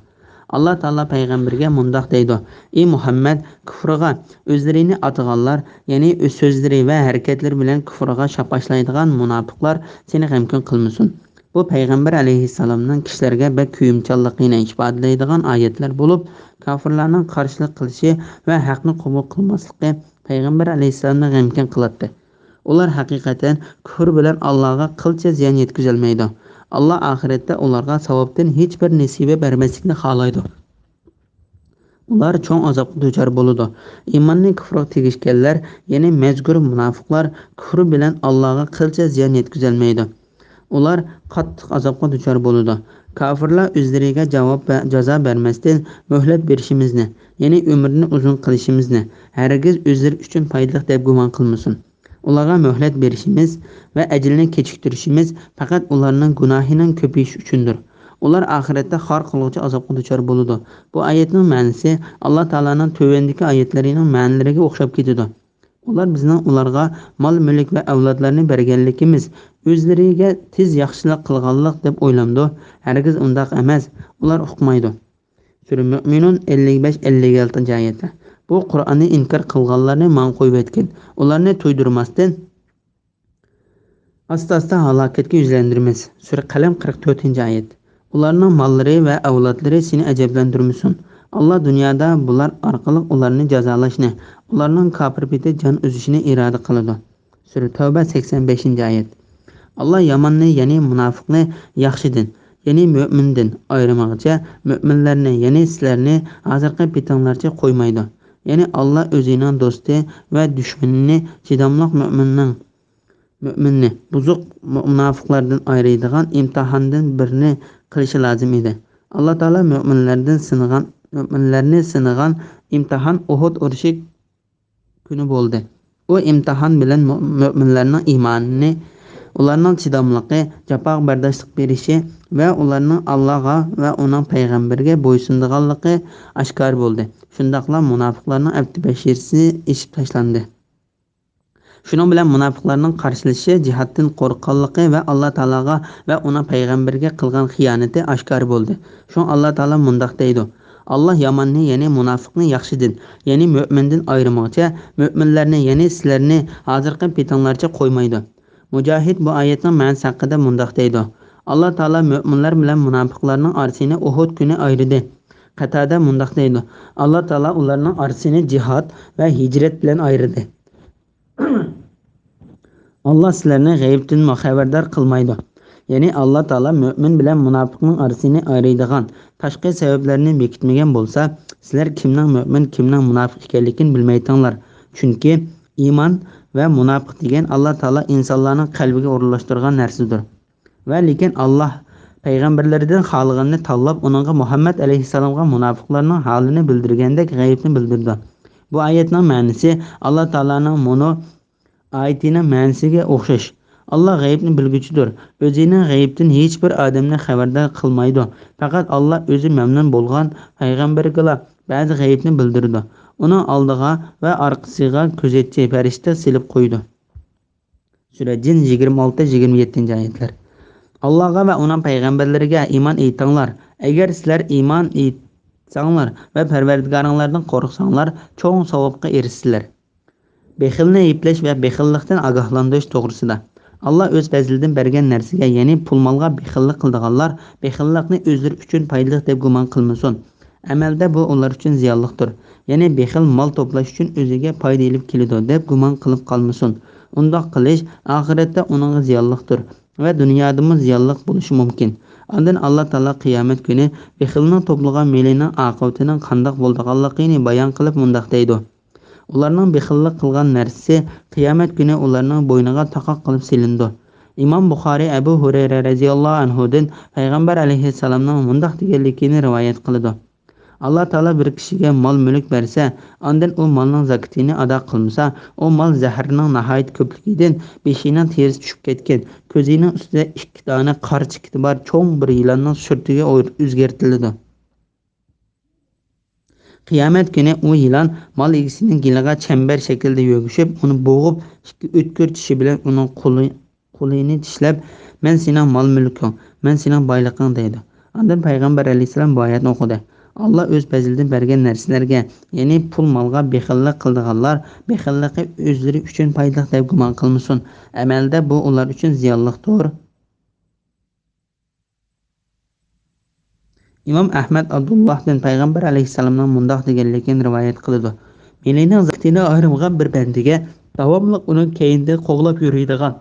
ئاللا تائالا پەيغەمبىرگە مۇنداق دەيدۇ: ئى مۇھەممەد، كۇفرىغا ئۆزلىرىنى ئاتىغانلار، يەنى ئۆز سۆزلىرى ۋە ھەرىكەتلىرى بىلەن كۇفرىغا شاپاشلايدىغان مۇناپىقلار سېنى غەمكىن قىلمىسۇن. بۇ پەيغەمبەر ئەلەيھىسسالامنىڭ كىشىلەرگە بەك كۆيۈمچانلىقىنى ئىپادىلەيدىغان ئايەتلەر بولۇپ، كاپىرلارنىڭ قارشىلىق قىلىشى ۋە ھەقنى قوبۇل قىلماسلىقى پەيغەمبەر ئەلەيھىسسالامنى غەمكىن قىلاتتى. ئۇلار ھەقىقەتەن كۇفر بىلەن ئاللاغا قىلچە زىيان يەتكۈزەلمەيدۇ. ئاللا ئاخىرەتتە ئۇلارغا ساۋابتىن ھېچبىر نېسىۋە بەرمەسلىكنى خالايدۇ. ئۇلار چوڭ ئازابقا دۇچار بولىدۇ. ئىماننى كۇفرغا تېگىشكەنلەر، يەنى مەزكۇر مۇناپىقلار كۇفرى بىلەن ئاللاغا قىلچە زىيان يەتكۈزەلمەيدۇ. ئۇلار قاتتىق ئازابقا دۇچار بولىدۇ. كاپىرلار ئۆزلىرىگە جاۋاب ۋە جازا بەرمەستىن مۆھلەت بېرىشىمىزنى، يەنى ئۆمرىنى ئۇزۇن قىلىشىمىزنى ھەرگىز ئۆزلىرى ئۈچۈن پايدىلىق دەپ گۇمان قىلمىسۇن. ئۇلارغا مۆھلەت بېرىشىمىز ۋە ئەجىلنى كېچىكتۈرۈشىمىز پەقەت ئۇلارنىڭ گۇناھىنىڭ كۆپىيىشى ئۈچۈندۇر. ئۇلار ئاخىرەتتە خار قىلغۇچى ئازابقا دۇچار بولىدۇ. بۇ ئايەتنىڭ مەنىسى ئاللا تائالانىڭ تۆۋەندىكى ئايەتلىرىنىڭ مەنىلىرىگە ئوخشاپ كېتىدۇ. ئۇلار بىزنىڭ ئۇلارغا مال-مۈلۈك ۋە ئەۋلادلارنى بەرگەنلىكىمىز ئۆزلىرىگە تېز ياخشىلىق قىلغانلىق دەپ ئويلامدۇ؟ ھەرگىز ئۇنداق ئەمەس. ئۇلار ئۇقمايدۇ. سۈرە مۆمىنۇن، ئەللىك بەش، ئەللىك ئالتىنچى ئايەتلەر. بۇ قۇرئاننى ئىنكار قىلغانلارنى ماڭا قويۇۋەتكىن. ئۇلارنى تويدۇرماستىن، ئاستا-ئاستا ھالاكەتكە يۈزلەندۈرىمىز. سۈرە قەلەم، قىرىق تۆتىنچى ئايەت. ئۇلارنىڭ ماللىرى ۋە ئەۋلادلىرى سېنى ئەجەبلەندۈرمىسۇن. ئاللا دۇنيادا بۇلار ئارقىلىق ئۇلارنى جازالاشنى، ئۇلارنىڭ كاپىر پېتى جان ئۈزۈشىنى ئىرادە قىلىدۇ. سۈرە تەۋبە، سەكسەن بەشىنچى ئايەت. ئاللا ياماننى، يەنى مۇناپىقنى ياخشىدىن، يەنى مۆمىندىن ئايرىمىغىچە، مۆمىنلەرنى، يەنى سىلەرنى ھازىرقى پېتىڭلارچە قويمايدۇ. يەنى ئاللا ئۆزىنىڭ دوستى ۋە دۈشمىنىنى، چىداملىق مۆمىننىڭ، مۆمىننى بۇزۇق مۇناپىقلاردىن ئايرىيدىغان ئىمتىھاندىن بىرنى قىلىشى لازىم ئىدى. ئاللا تائالا مۆمىنلەردىن سىنىغان، مۆمىنلەرنى سىنىغان ئىمتىھان ئۇھۇد ئۇرۇشى كۈنى بولدى. ئۇ ئىمتىھان بىلەن مۆ-، مۆمىنلەرنىڭ ئىمانىنى، ئۇلارنىڭ چىداملىقى، جاپاغا بەرداشلىق بېرىشى ۋە ئۇلارنىڭ ئاللاغا ۋە ئۇنىڭ پەيغەمبىرىگە بويسۇنىدىغانلىقى ئاشكارا بولدى. شۇنداقلا مۇناپىقلارنىڭ ئەپتى بەشىرىسى ئېشىپ تاشلاندى. شۇنىڭ بىلەن مۇناپىقلارنىڭ قارشىلىشى، جىھادتىن قورققانلىقى ۋە ئاللا تائالاغا ۋە ئۇنىڭ پەيغەمبىرىگە قىلغان خىيانىتى ئاشكارا بولدى. شۇڭا ئاللا تائالا مۇنداق دەيدۇ: «ئاللا ياماننى، يەنى مۇناپىقنى ياخشىدىن، يەنى مۆمىندىن ئايرىمىغۇچە، مۆمىنلەرنى، يەنى سىلەرنى ھازىرقى پېتىڭلارچە قويمايدۇ.» مۇجاھىد بۇ ئايەتنىڭ مەنىسى ھەققىدە مۇنداق دەيدۇ: «ئاللا تائالا مۆمىنلەر بىلەن مۇناپىقلارنىڭ ئارىسىنى ئۇھۇد كۈنى ئايرىدى.» قەتادە مۇنداق دەيدۇ: «ئاللا تائالا ئۇلارنىڭ ئارىسىنى جىھاد ۋە ھىجرەت بىلەن ئايرىدى.» ئاللا سىلەرنى غەيىبتىن خەۋەردار قىلمايدۇ. يەنى ئاللا تائالا مۆمىن بىلەن مۇناپىقنىڭ ئارىسىنى ئايرىيدىغان، تاشقى سەۋەبلەرنى بېكىتمىگەن بولسا، سىلەر كىمنىڭ مۆمىن، كىمنىڭ مۇناپىق ئىكەنلىكىنى بىلمەيتىڭلار. چۈنكى ئىمان ۋە مۇناپىق دېگەن ئاللا تائالا ئىنسانلارنىڭ قەلبىگە ئورۇنلاشتۇرغان نەرسىدۇر. ۋە لېكىن ئاللا پەيغەمبەرلىرىدىن خالىغىنىنى تاللاپ، ئۇنىڭغا، مۇھەممەد ئەلەيھىسسالامغا، مۇناپىقلارنىڭ ھالىنى بىلدۈرگەندەك غەيىبنى بىلدۈرىدۇ. بۇ ئايەتنىڭ مەنىسى ئاللا تائالانىڭ مۇنۇ ئايىتىنىڭ مەنىسىگە ئوخشاش. ئاللا غەيىبنى بىلگۈچىدۇر. ئۆزىنىڭ غەيىبتىن ھېچبىر ئادەمنى خەۋەردار قىلمايدۇ. پەقەت ئاللا ئۆزى مەمنۇن بولغان پەيغەمبىرىگىلا بەزى غەيىبنى بىلدۈرىدۇ. ئۇنىڭ ئالدىغا ۋە ئارقىسىغا كۆزەتچى پەرىشتە سېلىپ قويىدۇ. سۈرە جىن، يىگىرمە ئالتە، يىگىرمە يەتتىنچى ئايەتلەر. ئاللاغا ۋە ئۇنىڭ پەيغەمبەرلىرىگە ئىمان ئېيتىڭلار. ئەگەر سىلەر ئىمان ئېيتساڭلار ۋە پەرۋەردىگارىڭلاردىن قورقساڭلار، چوڭ ساۋابقا ئېرىشىسىلەر. بېخىلنى ئەيىبلەش ۋە بېخىللىقتىن ئاگاھلاندۇرۇش توغرىسىدا. ئاللا ئۆز پەزلىدىن بەرگەن نەرسىگە، يەنى پۇل-مالغا بېخىللىق قىلىدىغانلار بېخىللىقنى ئۆزلىرى ئۈچۈن پايدىلىق دەپ گۇمان قىلمىسۇن. ئەمەلدە بۇ ئۇلار ئۈچۈن زىيانلىقتۇر. يەنى بېخىل مال توپلاش ئۈچۈن ئۆزىگە پايدا ئېلىپ كېلىدۇ دەپ گۇمان قىلىپ قالمىسۇن. ئۇنداق قىلىش ئاخىرەتتە ئۇنىڭغا زىيانلىقتۇر ۋە دۇنيادىمۇ زىيانلىق بولۇشى مۇمكىن. ئاندىن ئاللا تائالا قىيامەت كۈنى بېخىلنىڭ توپلىغان مېلىنىڭ ئاقىۋىتىنىڭ قانداق بولىدىغانلىقىنى بايان قىلىپ مۇنداق دەيدۇ: «ئۇلارنىڭ بېخىللىق قىلغان نەرسىسى قىيامەت كۈنى ئۇلارنىڭ بوينىغا تاقاق قىلىپ سېلىنىدۇ.» ئىمام بۇخارىي ئەبۇ ھۇرەيرە رەزىياللاھۇ ئەنھۇدىن پەيغەمبەر ئەلەيھىسسالامنىڭ مۇنداق دېگەنلىكىنى رىۋايەت قىلىدۇ: «ئاللا تائالا بىر كىشىگە مال-مۈلۈك بەرسە، ئاندىن ئۇ مالنىڭ زاكىتىنى ئادا قىلمىسا، ئۇ مال زەھەرنىڭ ناھايىتى كۆپلۈكىدىن بېشىنىڭ تېرىسى چۈشۈپ كەتكەن، كۆزىنىڭ ئۈستىدە ئىككى دانە قارا چېكىتى بار چوڭ بىر يىلاننىڭ سۈرىتىگە ئۆزگەرتىلىدۇ. قىيامەت كۈنى ئۇ يىلان مال ئىگىسىنىڭ گېلىغا چەمبەر شەكىلدە يۆگىشىپ، ئۇنى بوغۇپ، ئىككى ئۆتكۈر چىشى بىلەن ئۇنىڭ قولى-، قولىنى چىشلەپ، مەن سېنىڭ مال-مۈلكۈڭ، مەن سېنىڭ بايلىقىڭ» دەيدۇ. ئاندىن پەيغەمبەر ئەلەيھىسسالام بۇ ئايەتنى ئوقۇدى: «ئاللا ئۆز پەزلىدىن بەرگەن نەرسىلەرگە، يەنى پۇل-مالغا بېخىللىق قىلىدىغانلار بېخىللىقى ئۆزلىرى ئۈچۈن پايدىلىق دەپ گۇمان قىلمىسۇن. ئەمەلدە بۇ ئۇلار ئۈچۈن زىيانلىقتۇر.» ئىمام ئەھمەد ئابدۇللاھتىن پەيغەمبەر ئەلەيھىسسالامنىڭ مۇنداق دېگەنلىكىنى رىۋايەت قىلىدۇ: «مېلىنىڭ زاكىتىنى ئايرىمىغان بىر بەندىگە داۋاملىق ئۇنىڭ كەينىدىن قوغلاپ يۈرىدىغان،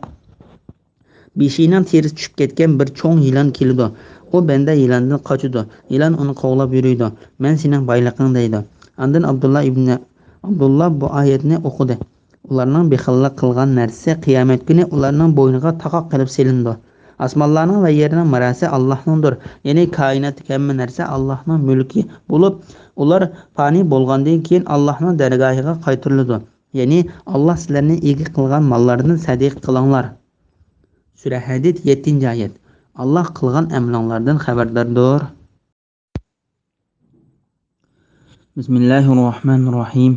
بېشىنىڭ تېرىسى چۈشۈپ كەتكەن بىر چوڭ يىلان كېلىدۇ. ئۇ بەندە يىلاندىن قاچىدۇ. يىلان ئۇنى قوغلاپ يۈرىدۇ. مەن سېنىڭ بايلىقىڭ» دەيدۇ. ئاندىن ئابدۇللا ئىبنى ئابدۇللا بۇ ئايەتنى ئوقۇدى: «ئۇلارنىڭ بېخىللىق قىلغان نەرسىسى قىيامەت كۈنى ئۇلارنىڭ بوينىغا تاقاق قىلىپ سېلىنىدۇ. ئاسمانلارنىڭ ۋە يەرنىڭ مىراسى ئاللاھنىڭدۇر، يەنى كائىناتتىكى ھەممە نەرسە ئاللاھنىڭ مۈلكى بولۇپ، ئۇلار پانىي بولغاندىن كېيىن ئاللاھنىڭ دەرگاھىغا قايتۇرۇلىدۇ. يەنى ئاللاھ سىلەرنى ئىگە قىلغان ماللاردىن سەدىقە قىلىڭلار.» سۈرە ھەدىد، يەتتىنچى ئايەت. ئاللاھ قىلغان ئەمىلىڭلاردىن خەۋەرداردۇر. بىسمىللاھىررەھمانىررەھىم.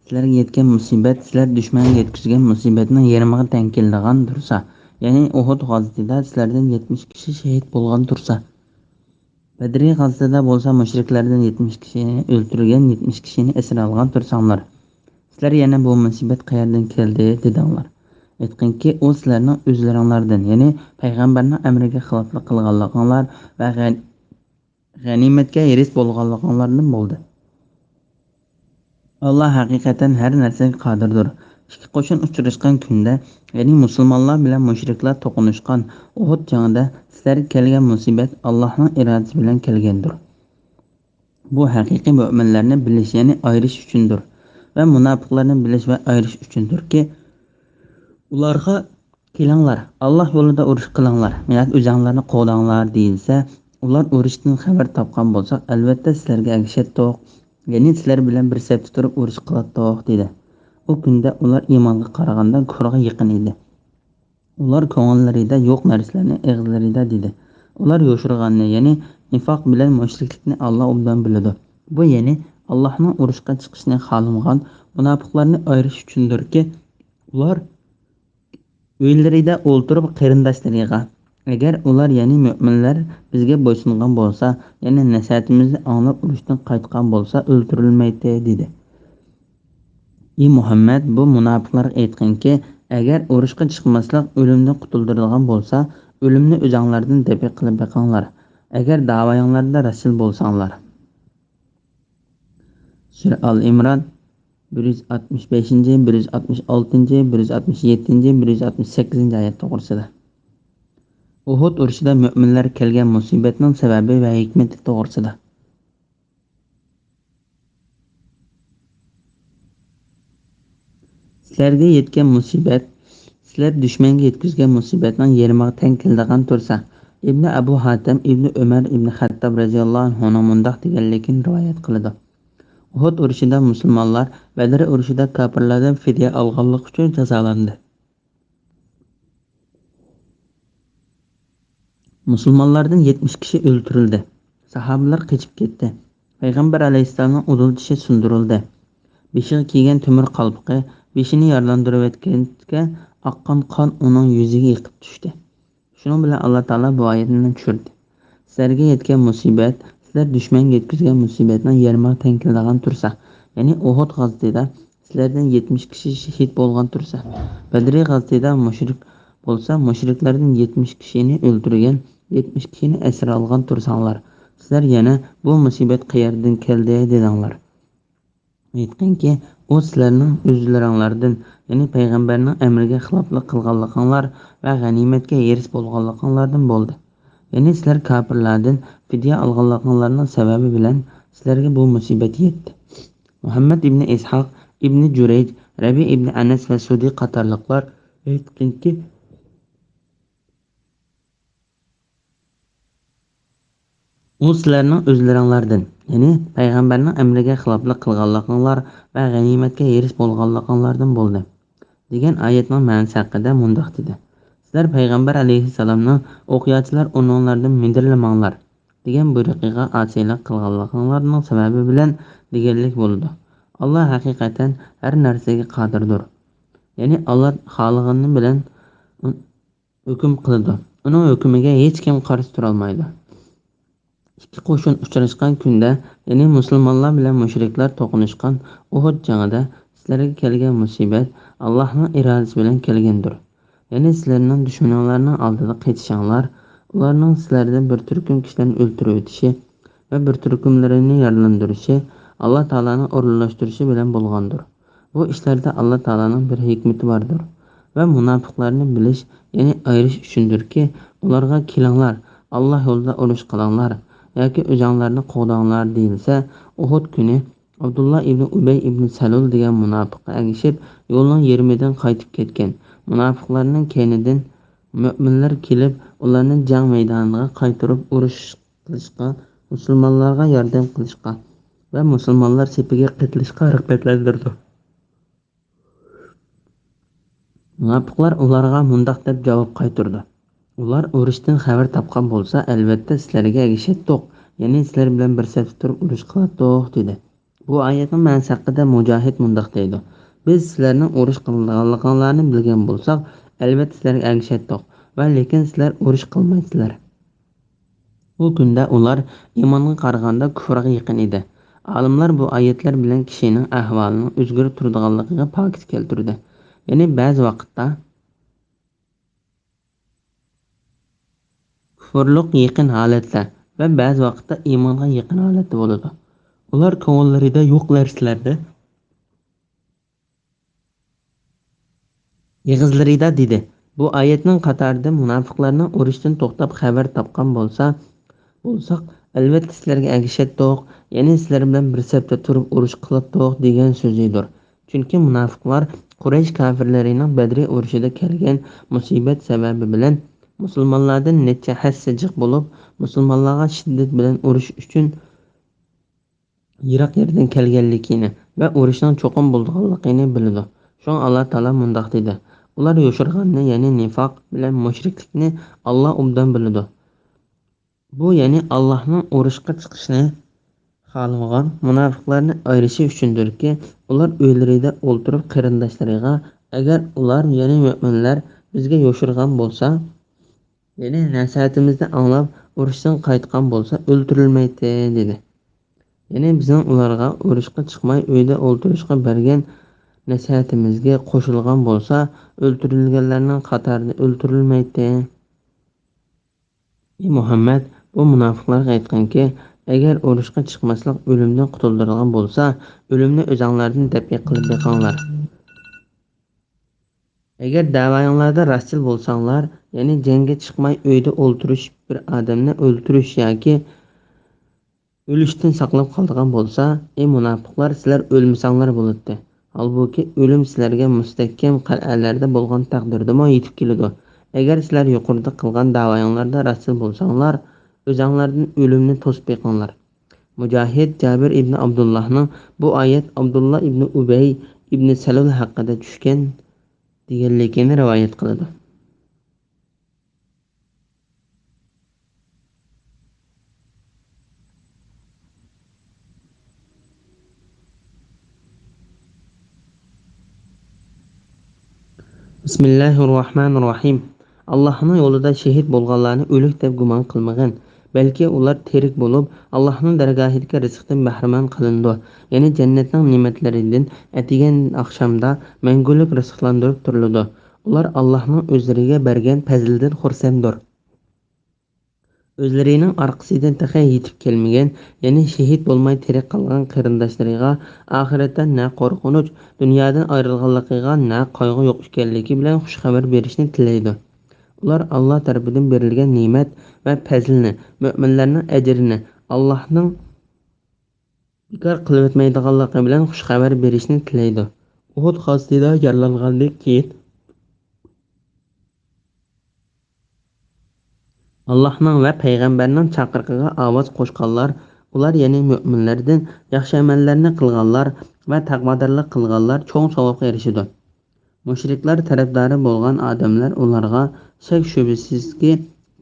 سىلەرگە يەتكەن مۇسىبەت سىلەر دۈشمەنگە يەتكۈزگەن مۇسىبەتنىڭ يېرىمىغا تەڭ كېلىدىغان تۇرسا، يەنى ئۇھۇد غازىتىدا سىلەردىن يەتمىش كىشى شېھىت بولغان تۇرسا، بەدرى غازىتىدا بولسا مۇشرىكلاردىن يەتمىش كىشىنى ئۆلتۈرگەن، يەتمىش كىشىنى ئەسىر ئالغان تۇرساڭلار، سىلەر يەنە بۇ مۇسىبەت قەيەردىن كەلدى دېدىڭلار. ئېيتقىنكى، ئۇ سىلەرنىڭ ئۆزلىرىڭلاردىن، يەنى پەيغەمبەرنىڭ ئەمرىگە خىلاپلىق قىلغانلىقىڭلار ۋە غەن-، غەنىيمەتكە ھېرىس بولغانلىقىڭلاردىن بولدى. ئاللا ھەقىقەتەن ھەر نەرسىگە قادىردۇر. ئىككى قوشۇن ئۇچراشقان كۈندە، يەنى مۇسۇلمانلار بىلەن مۇشرىكلار توقۇنۇشقان ئۇھۇد جېڭىدە سىلەرگە كەلگەن مۇسىبەت ئاللانىڭ ئىرادىسى بىلەن كەلگەندۇر. بۇ ھەقىقىي مۆمىنلەرنى بىلىش، يەنى ئايرىش ئۈچۈندۇر ۋە مۇناپىقلارنى بىلىش ۋە ئايرىش ئۈچۈندۇركى، ئۇلارغا «كېلىڭلار، ئاللا يولىدا ئۇرۇش قىلىڭلار ياكى ئۆزۈڭلارنى قوغداڭلار» دېيىلسە، ئۇلار ئۇرۇشتىن خەۋەر تاپقان بولساق، ئەلۋەتتە سىلەرگە ئەگىشەتتۇق، يەنى سىلەر بىلەن بىر سەپتە تۇرۇپ ئۇرۇش قىلاتتۇق، دېدى. ئۇ كۈندە ئۇلار ئىمانغا قارىغاندا كۇفرغا يېقىن ئىدى. ئۇلار كۆڭۈللىرىدە يوق نەرسىلەرنى ئېغىزلىرىدا دېدى. ئۇلار يوشۇرغاننى، يەنى نىفاق بىلەن مۇشرىكلىقنى ئاللا ئوبدان بىلىدۇ. بۇ، يەنى ئاللانىڭ ئۇرۇشقا چىقىشىنى خالىمىغان مۇناپىقلارنى ئايرىش ئۈچۈندۇركى، ئۇلار ئۆيلىرىدە ئولتۇرۇپ قېرىنداشلىرىغا، «ئەگەر ئۇلار، يەنى مۆمىنلەر بىزگە بويسۇنغان بولسا، يەنى نەسىھەتىمىزنى ئاڭلاپ ئۇرۇشتىن قايتقان بولسا، ئۆلتۈرۈلمەيتتى» دېدى. ئى مۇھەممەد، بۇ مۇناپىقلارغا ئېيتقىنكى، ئەگەر ئۇرۇشقا چىقماسلىق ئۆلۈمدىن قۇتۇلدۇرىدىغان بولسا، ئۆلۈمنى ئۆزۈڭلاردىن دەپئى قىلىپ بېقىڭلار، ئەگەر داۋايىڭلاردا راستچىل بولساڭلار. سۈرە ئال ئىمران، بىر يۈز ئاتمىش بەشىنچى، بىر يۈز ئاتمىش ئالتىنچى، بىر يۈز ئاتمىش يەتتىنچى، بىر يۈز ئاتمىش سەككىزىنچى ئايەت توغرىسىدا. ئۇھۇد ئۇرۇشىدا مۆمىنلەرگە كەلگەن مۇسىبەتنىڭ سەۋەبى ۋە ھېكمىتى توغرىسىدا. سىلەرگە يەتكەن مۇسىبەت، سىلەر دۈشمەنگە يەتكۈزگەن مۇسىبەتنىڭ يېرىمىغا تەڭ كېلىدىغان تۇرسا. ئىبنى ئەبۇ ھاتەم ئىبنى ئۆمەر ئىبنى خەتتاب رەزىياللاھۇ ئەنھۇنىڭ مۇنداق دېگەنلىكىنى رىۋايەت قىلىدۇ: ئۇھۇد ئۇرۇشىدا مۇسۇلمانلار بەدر ئۇرۇشىدا كاپىرلاردىن فىدىيە ئالغانلىقى ئۈچۈن جازالاندى. مۇسۇلمانلاردىن يەتمىش كىشى ئۆلتۈرۈلدى. ساھابىلار قېچىپ كەتتى. پەيغەمبەر ئەلەيھىسسالامنىڭ ئۇدۇل چىشى سۇندۇرۇلدى. بېشىغا كىيگەن تۆمۈر قالپىقى، بېشىنى يارىلاندۇرۇۋەتكەچكە، ئاققان قان ئۇنىڭ يۈزىگە ئېقىپ چۈشتى. شۇنىڭ بىلەن ئاللا تائالا بۇ ئايەتنى چۈشۈردى: سىلەرگە يەتكەن مۇسىبەت، سىلەر دۈشمەنگە يەتكۈزگەن مۇسىبەتنىڭ يېرىمىغا تەڭ كېلىدىغان تۇرسا، يەنى ئۇھۇد غازىتىدا سىلەردىن يەتمىش كىشى شېھىت بولغان تۇرسا، بەدرى غازىتىدا مۇشرىك بولسا، مۇشرىكلاردىن يەتمىش كىشىنى ئۆلتۈرگەن، يەتمىش كىشىنى ئەسىر ئالغان تۇرساڭلار، سىلەر يەنە بۇ مۇسىبەت قەيەردىن كەلدى دېدىڭلار. ئېيتقىنكى، ئۇ سىلەرنىڭ ئۆزلىرىڭلاردىن، يەنى پەيغەمبەرنىڭ ئەمرىگە خىلاپلىق قىلغانلىقىڭلار ۋە غەنىيمەتكە ھېرىس بولغانلىقىڭلاردىن بولدى. يەنى سىلەر كاپىرلاردىن فىدىيە ئالغانلىقىڭلارنىڭ سەۋەبى بىلەن سىلەرگە بۇ مۇسىبەت يەتتى. مۇھەممەد ئىبنى ئىسھاق، ئىبنى جۇرەيج، رەبىئە ئىبنى ئەنەس ۋە سۇدى قاتارلىقلار ئېيتقىنكى، ئۇ سىلەرنىڭ ئۆزلىرىڭلاردىن، يەنى پەيغەمبەرنىڭ ئەمرىگە خىلاپلىق قىلغانلىقىڭلار ۋە غەنىيمەتكە ھېرىس بولغانلىقىڭلاردىن بولدى، دېگەن ئايەتنىڭ مەنىسى ھەققىدە مۇنداق دېدى: سىلەر پەيغەمبەر ئەلەيھىسسالامنىڭ «ئوقياچىلار ئۇنىڭلاردىن مىدىرلىماڭلار» دېگەن بۇيرۇقىغا ئاسىيلىق قىلغانلىقىڭلارنىڭ سەۋەبى بىلەن دېگەنلىك بولىدۇ. ئاللا ھەقىقەتەن ھەر نەرسىگە قادىردۇر. يەنى ئاللا خالىغىنى بىلەن ھۆكۈم قىلىدۇ. ئۇنىڭ ھۆكمىگە ھېچكىم قارشى تۇرالمايدۇ. ئىككى قوشۇن ئۇچراشقان كۈندە، يەنى مۇسۇلمانلار بىلەن مۇشرىكلار توقۇنۇشقان ئۇھۇد جېڭىدە سىلەرگە كەلگەن مۇسىبەت ئاللاھنىڭ ئىرادىسى بىلەن كەلگەندۇر. يەنى سىلەرنىڭ دۈشمىنىڭلارنىڭ ئالدىدا قېچىشىڭلار، ئۇلارنىڭ سىلەردىن بىر تۈركۈم كىشىلەرنى ئۆلتۈرۈۋېتىشى ۋە بىر تۈركۈملىرىنى يارىلاندۇرۇشى ئاللا تائالانىڭ ئورۇنلاشتۇرۇشى بىلەن بولغاندۇر. بۇ ئىشلاردا ئاللا تائالانىڭ بىر ھېكمىتى باردۇر. ۋە مۇناپىقلارنى بىلىش، يەنى ئايرىش ئۈچۈندۇركى، ئۇلارغا «كېلىڭلار، ئاللا يولىدا ئۇرۇش قىلىڭلار ياكى ئۆزۈڭلارنى قوغداڭلار» دېيىلسە، ئۇھۇد كۈنى ئابدۇللا ئىبنى ئۇبەي ئىبنى سەلۇل دېگەن مۇناپىققا ئەگىشىپ، يولنىڭ يېرىمىدىن قايتىپ كەتكەن. مۇناپىقلارنىڭ كەينىدىن مۆمىنلەر كېلىپ، ئۇلارنى جەڭ مەيدانىغا قايتۇرۇپ، ئۇرۇش قىلىشقا، مۇسۇلمانلارغا ياردەم قىلىشقا ۋە مۇسۇلمانلار سېپىگە قېتىلىشقا رىغبەتلەندۈرىدۇ. مۇناپىقلار ئۇلارغا مۇنداق دەپ جاۋاب قايتۇرىدۇ: ئۇلار ئۇرۇشتىن خەۋەر تاپقان بولسا، ئەلۋەتتە سىلەرگە ئەگىشەتتۇق، يەنى سىلەر بىلەن بىر سەپتە تۇرۇپ ئۇرۇش قىلاتتۇق، دېدى. بۇ ئايەتنىڭ مەنىسى ھەققىدە مۇجاھىد مۇنداق دەيدۇ: بىز سىلەرنىڭ ئۇرۇش قىلىدىغانلىقىڭلارنى بىلگەن بولساق، ئەلۋەتتە سىلەرگە ئەگىشەتتۇق ۋە لېكىن سىلەر ئۇرۇش قىلمايسىلەر. ئۇ كۈندە ئۇلار ئىمانغا قارىغاندا كۇفرغا يېقىن ئىدى. ئالىملار بۇ ئايەتلەر بىلەن كىشىنىڭ ئەھۋالىنىڭ ئۆزگىرىپ تۇرىدىغانلىقىغا پاكىت كەلتۈردى. يەنى بەزى ۋاقىتتا كۇفرلۇق يېقىن ھالەتتە ۋە بەزى ۋاقىتتا ئىمانغا يېقىن ھالەتتە بولىدۇ. ئۇلار كۆڭۈللىرىدە يوق نەرسىلەردە ئېغىزلىرىدا دېدى. بۇ ئايەتنىڭ قاتارىدا مۇناپىقلارنىڭ ئۇرۇشتىن توختاپ خەۋەر تاپقان بولسا، بولساق، ئەلۋەتتە سىلەرگە ئەگىشەتتۇق، يەنى سىلەر بىلەن بىر سەپتە تۇرۇپ ئۇرۇش قىلاتتۇق دېگەن سۆزىدۇر. چۈنكى مۇناپىقلار قۇرەيش كاپىرلىرىنىڭ بەدرى ئۇرۇشىدا كەلگەن مۇسىبەت سەۋەبى بىلەن مۇسۇلمانلاردىن نەچچە ھەسسە جىق بولۇپ، مۇسۇلمانلارغا شىددەت بىلەن ئۇرۇش ئۈچۈن يىراق يەردىن كەلگەنلىكىنى ۋە ئۇرۇشنىڭ چوقۇم بولىدىغانلىقىنى بىلىدۇ. شۇڭا ئاللا تائالا مۇنداق دېدى: «ئۇلار يوشۇرغاننى، يەنى نىفاق بىلەن مۇشرىكلىكنى ئاللا ئوبدان بىلىدۇ.» بۇ، يەنى ئاللانىڭ ئۇرۇشقا چىقىشنى خالىمىغان مۇناپىقلارنى ئايرىشى ئۈچۈندۇركى، ئۇلار ئۆيلىرىدە ئولتۇرۇپ قېرىنداشلىرىغا، ئەگەر ئۇلار، يەنى مۆمىنلەر، بىزگە يوشۇرغان بولسا، يەنى نەسىھەتىمىزنى ئاڭلاپ، ئۇرۇشتىن قايتقان بولسا، ئۆلتۈرۈلمەيتتى، دېدى. يەنى بىزنىڭ ئۇلارغا ئۇرۇشقا چىقماي ئۆيدە ئولتۇرۇشقا بەرگەن نەسىھەتىمىزگە قوشۇلغان بولسا، ئۆلتۈرۈلگەنلەرنىڭ قاتارىدا ئۆلتۈرۈلمەيتتى. ئى مۇھەممەد، بۇ مۇناپىقلارغا ئېيتقىنكى، ئەگەر ئۇرۇشقا چىقماسلىق ئۆلۈمدىن قۇتۇلدۇرىدىغان بولسا، ئۆلۈمنى ئۆزەڭلاردىن دەپئى قىلىپ بېقىڭلار. ئەگەر دەۋايىڭلاردا راستچىل بولساڭلار، يەنى جەڭگە چىقماي ئۆيدە ئولتۇرۇش بىر ئادەمنى ئۆلتۈرۈش ياكى ئۆلۈشتىن ساقلاپ قالىدىغان بولسا، ئى مۇناپىقلار، سىلەر ئۆلمىسەڭلار بولاتتى. ھالبۇكى، ئۆلۈم سىلەرگە مۇستەھكەم قەلئەلەردە بولغان تەقدىردىمۇ يېتىپ كېلىدۇ. ئەگەر سىلەر يۇقىرىدا قىلغان دەۋايىڭلاردا راستچىل بولساڭلار، ئۆزەڭلاردىن ئۆلۈمنى توسۇپ بېقىڭلار. مۇجاھىد، جابىر ئىبنى ئابدۇللاھنىڭ بۇ ئايەت ئابدۇللا ئىبنى ئۇبەي ئىبنى سەلۇل ھەققىدە چۈشكەن دېگەنلىكىنى رىۋايەت قىلىدۇ. بىسمىللاھىررەھمانىررەھىم. ئاللاھنىڭ يولىدا شېھىت بولغانلارنى ئۆلۈك دەپ گۇمان قىلمىغىن. بەلكى ئۇلار تىرىك بولۇپ، ئاللاھنىڭ دەرگاھىدىكى رىزىقتىن بەھرىمەن قىلىنىدۇ. يەنى جەننەتنىڭ نېمەتلىرىدىن ئەتىگەن ئاخشامدا مەڭگۈلۈك رىزىقلاندۇرۇپ تۇرۇلىدۇ. ئۇلار ئاللاھنىڭ ئۆزلىرىگە بەرگەن پەزلىدىن خۇرسەندۇر. ئۆزلىرىنىڭ ئارقىسىدىن تېخى يېتىپ كەلمىگەن، يەنى شېھىت بولماي تىرىك قالغان قېرىنداشلىرىغا ئاخىرەتتە نە قورقۇنچ، دۇنيادىن ئايرىلغانلىقىغا نە قايغۇ يوق ئىكەنلىكى بىلەن خۇش خەۋەر بېرىشنى تىلەيدۇ. ئۇلار ئاللا تەرىپىدىن بېرىلگەن نېمەت ۋە پەزىلنى، مۆمىنلەرنىڭ ئەجرىنى، ئاللاھنىڭ بىكار قىلىۋەتمەيدىغانلىقى بىلەن خۇش خەۋەر بېرىشنى تىلەيدۇ. ئۇھۇد غازىتىدا يارىلانغاندىن كېيىن، ئاللاھنىڭ ۋە پەيغەمبەرنىڭ چاقىرىقىغا ئاۋاز قوشقانلار، ئۇلار يەنى مۆمىنلەردىن ياخشى ئەمەللەرنى قىلغانلار ۋە تەقۋادارلىق قىلغانلار چوڭ ساۋابقا ئېرىشىدۇ. مۇشرىكلار تەرەپدارى بولغان ئادەملەر ئۇلارغا، شەك-شۈبھىسىزكى،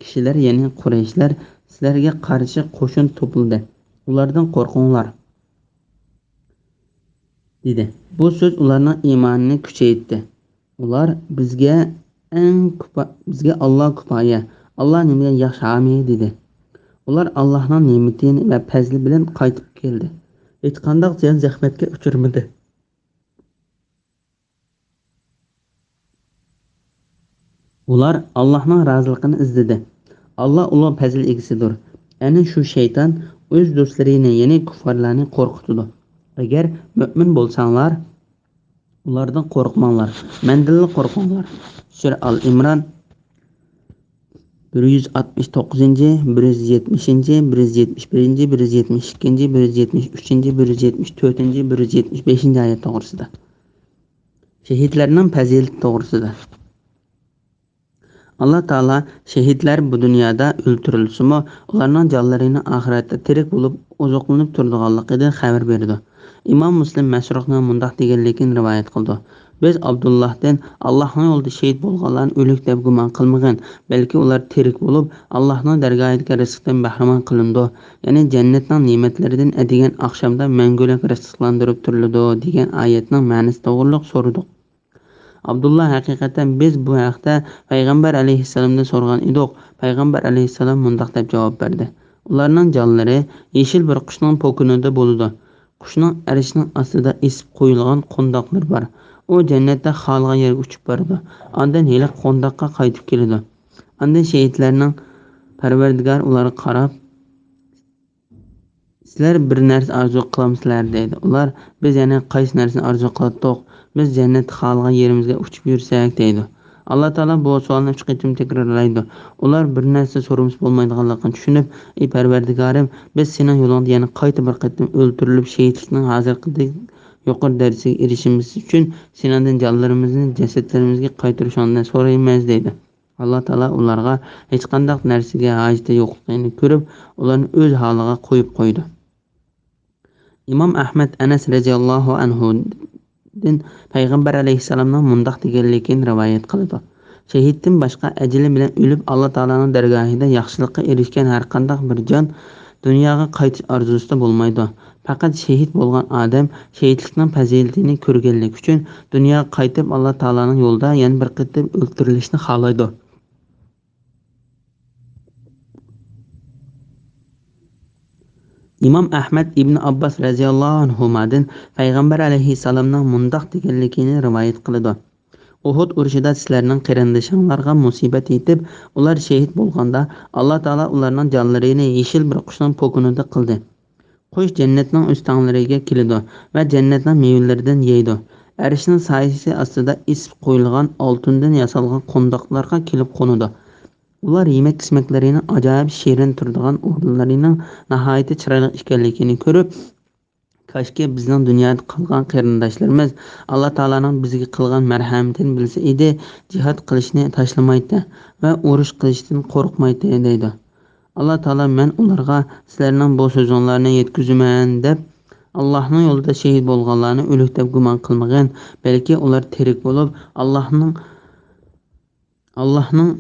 كىشىلەر، يەنى قۇرەيشلەر سىلەرگە قارشى قوشۇن توپلىدى. ئۇلاردىن قورقۇڭلار، دېدى. بۇ سۆز ئۇلارنىڭ ئىمانىنى كۈچەيتتى. ئۇلار، بىزگە ئەڭ كۇپا-، بىزگە ئاللا كۇپايە، ئاللا نېمىدىن ياخشى ھامىي، دېدى. ئۇلار ئاللانىڭ نېمىتى ۋە پەزلى بىلەن قايتىپ كەلدى. ھېچقانداق زىيان-زەخمەتكە ئۇچرىمىدى. ئۇلار ئاللاھنىڭ رازىلىقىنى ئىزدىدى. ئاللا ئۇلۇغ پەزىل ئىگىسىدۇر. ئەنە شۇ شەيتان ئۆز دوستلىرىنى، يەنى كۇففارلارنى قورقۇتىدۇ. ئەگەر مۆمىن بولساڭلار، ئۇلاردىن قورقماڭلار، مەندىنلا قورقۇڭلار. سۈرە ئال ئىمران، بىر يۈز ئاتمىش توققۇزىنچى، بىر يۈز يەتمىشىنچى، بىر يۈز يەتمىش بىرىنچى، بىر يۈز يەتمىش ئىككىنچى، بىر يۈز يەتمىش ئۈچىنچى، بىر يۈز يەتمىش تۆتىنچى، بىر يۈز يەتمىش بەشىنچى ئايەت توغرىسىدا. شېھىتلەرنىڭ پەزىلىتى توغرىسىدا. ئاللا تائالا شېھىتلەر بۇ دۇنيادا ئۆلتۈرۈلسىمۇ، ئۇلارنىڭ جانلىرىنى ئاخىرەتتە تىرىك بولۇپ ئوزۇقلىنىپ تۇرىدىغانلىقىدىن خەۋەر بېرىدۇ. ئىمام مۇسلىم مەسرۇقنىڭ مۇنداق دېگەنلىكىنى رىۋايەت قىلىدۇ: بىز ئابدۇللاھتىن، ئاللاھنىڭ يولىدا شېھىت بولغانلارنى ئۆلۈك دەپ گۇمان قىلمىغىن، بەلكى ئۇلار تىرىك بولۇپ، ئاللاھنىڭ دەرگاھىدىكى رىزىقتىن بەھرىمەن قىلىنىدۇ، يەنى جەننەتنىڭ نېمەتلىرىدىن ئەتىگەن ئاخشامدا مەڭگۈلۈك رىزىقلاندۇرۇپ تۇرۇلىدۇ، دېگەن ئايەتنىڭ مەنىسى توغرۇلۇق سورىدۇق. ئابدۇللا: ھەقىقەتەن بىز بۇ ھەقتە پەيغەمبەر ئەلەيھىسسالامدىن سورىغان ئىدۇق. پەيغەمبەر ئەلەيھىسسالام مۇنداق دەپ جاۋاب بەردى: ئۇلارنىڭ جانلىرى يېشىل بىر قۇشنىڭ پوكىنىدا بولىدۇ. قۇشنىڭ ئەرشنىڭ ئاستىدا ئېسىپ قويۇلغان قونداقلىرى بار. ئۇ جەننەتتە خالىغان يەرگە ئۇچۇپ بارىدۇ. ئاندىن ھېلىقى قونداققا قايتىپ كېلىدۇ. ئاندىن شېھىتلەرنىڭ پەرۋەردىگارى ئۇلارغا قاراپ، سىلەر بىر نەرسە ئارزۇ قىلامسىلەر؟ دەيدۇ. ئۇلار: بىز يەنە قايسى نەرسىنى ئارزۇ قىلاتتۇق؟ بىز جەننەتتە خالىغان يېرىمىزگە ئۇچۇپ يۈرسەك، دەيدۇ. ئاللا تائالا بۇ سوئالنى ئۈچ قېتىم تەكرارلايدۇ. ئۇلار بىر نەرسە سورىمىسا بولمايدىغانلىقىنى چۈشىنىپ، ئى پەرۋەردىگارىم، بىز سېنىڭ يولۇڭدا يەنە قايتا بىر قېتىم ئۆلتۈرۈلۈپ، شېھىتلىكنىڭ ھازىرقىدەك يۇقىرى دەرىجىسىگە ئېرىشىشىمىز ئۈچۈن سېنىڭدىن جانلىرىمىزنى جەسەتلىرىمىزگە قايتۇرۇشۇڭنى سورايمىز، دەيدۇ. ئاللا تائالا ئۇلارغا ھېچقانداق نەرسىگە ھاجىتى يوقلۇقىنى كۆرۈپ، ئۇلارنى ئۆز ھالىغا قويۇپ قويىدۇ. ئىمام ئەھمەد ئەنەس رەزىياللاھۇ ئەنھۇدىن پەيغەمبەر ئەلەيھىسسالامنىڭ مۇنداق دېگەنلىكىنى رىۋايەت قىلىدۇ: شېھىتتىن باشقا ئەجىلى بىلەن ئۆلۈپ، ئاللا تائالانىڭ دەرگاھىدا ياخشىلىققا ئېرىشكەن ھەرقانداق بىر جان دۇنياغا قايتىش ئارزۇسىدا بولمايدۇ. پەقەت شېھىت بولغان ئادەم شېھىتلىكنىڭ پەزىلىتىنى كۆرگەنلىكى ئۈچۈن دۇنياغا قايتىپ، ئاللا تائالانىڭ يولىدا يەنە بىر قېتىم ئۆلتۈرۈلۈشنى خالايدۇ. ئىمام ئەھمەد ئىبن ئابباس رەزىياللاھۇ ئەنھۇمادىن پەيغەمبەر ئەلەيھىسسالامنىڭ مۇنداق دېگەنلىكىنى رىۋايەت قىلىدۇ: ئۇھۇد ئۇرۇشىدا سىلەرنىڭ قېرىندىشىڭلارغا مۇسىبەت يېتىپ، ئۇلار شېھىت بولغاندا، ئاللا تائالا ئۇلارنىڭ جانلىرىنى يېشىل بىر قۇشنىڭ پوكىنىدا قىلدى. قۇش جەننەتنىڭ ئۆستەڭلىرىگە كېلىدۇ ۋە جەننەتنىڭ مېۋىلىرىدىن يەيدۇ. ئەرشنىڭ سايىسى ئاستىدا ئېسىپ قويۇلغان ئالتۇندىن ياسالغان قونداقلارغا كېلىپ قونىدۇ. ئۇلار يېمەك-ئىچمەكلىرىنىڭ ئاجايىپ شېرىن تۇرىدىغان ئورۇنلىرىنىڭ ناھايىتى چىرايلىق ئىكەنلىكىنى كۆرۈپ، كاشكى بىزنىڭ دۇنيادا قالغان قېرىنداشلىرىمىز ئاللا تائالانىڭ بىزگە قىلغان مەرھەمىتىنى بىلسە ئىدى، جىھاد قىلىشنى تاشلىمايتتى ۋە ئۇرۇش قىلىشتىن قورقمايتتى، دەيدۇ. ئاللا تائالا: مەن ئۇلارغا سىلەرنىڭ بۇ سۆزۈڭلارنى يەتكۈزىمەن، دەپ، ئاللاھنىڭ يولىدا شېھىت بولغانلارنى ئۆلۈك دەپ گۇمان قىلمىغىن، بەلكى ئۇلار تىرىك بولۇپ، ئاللاھنىڭ، ئاللاھنىڭ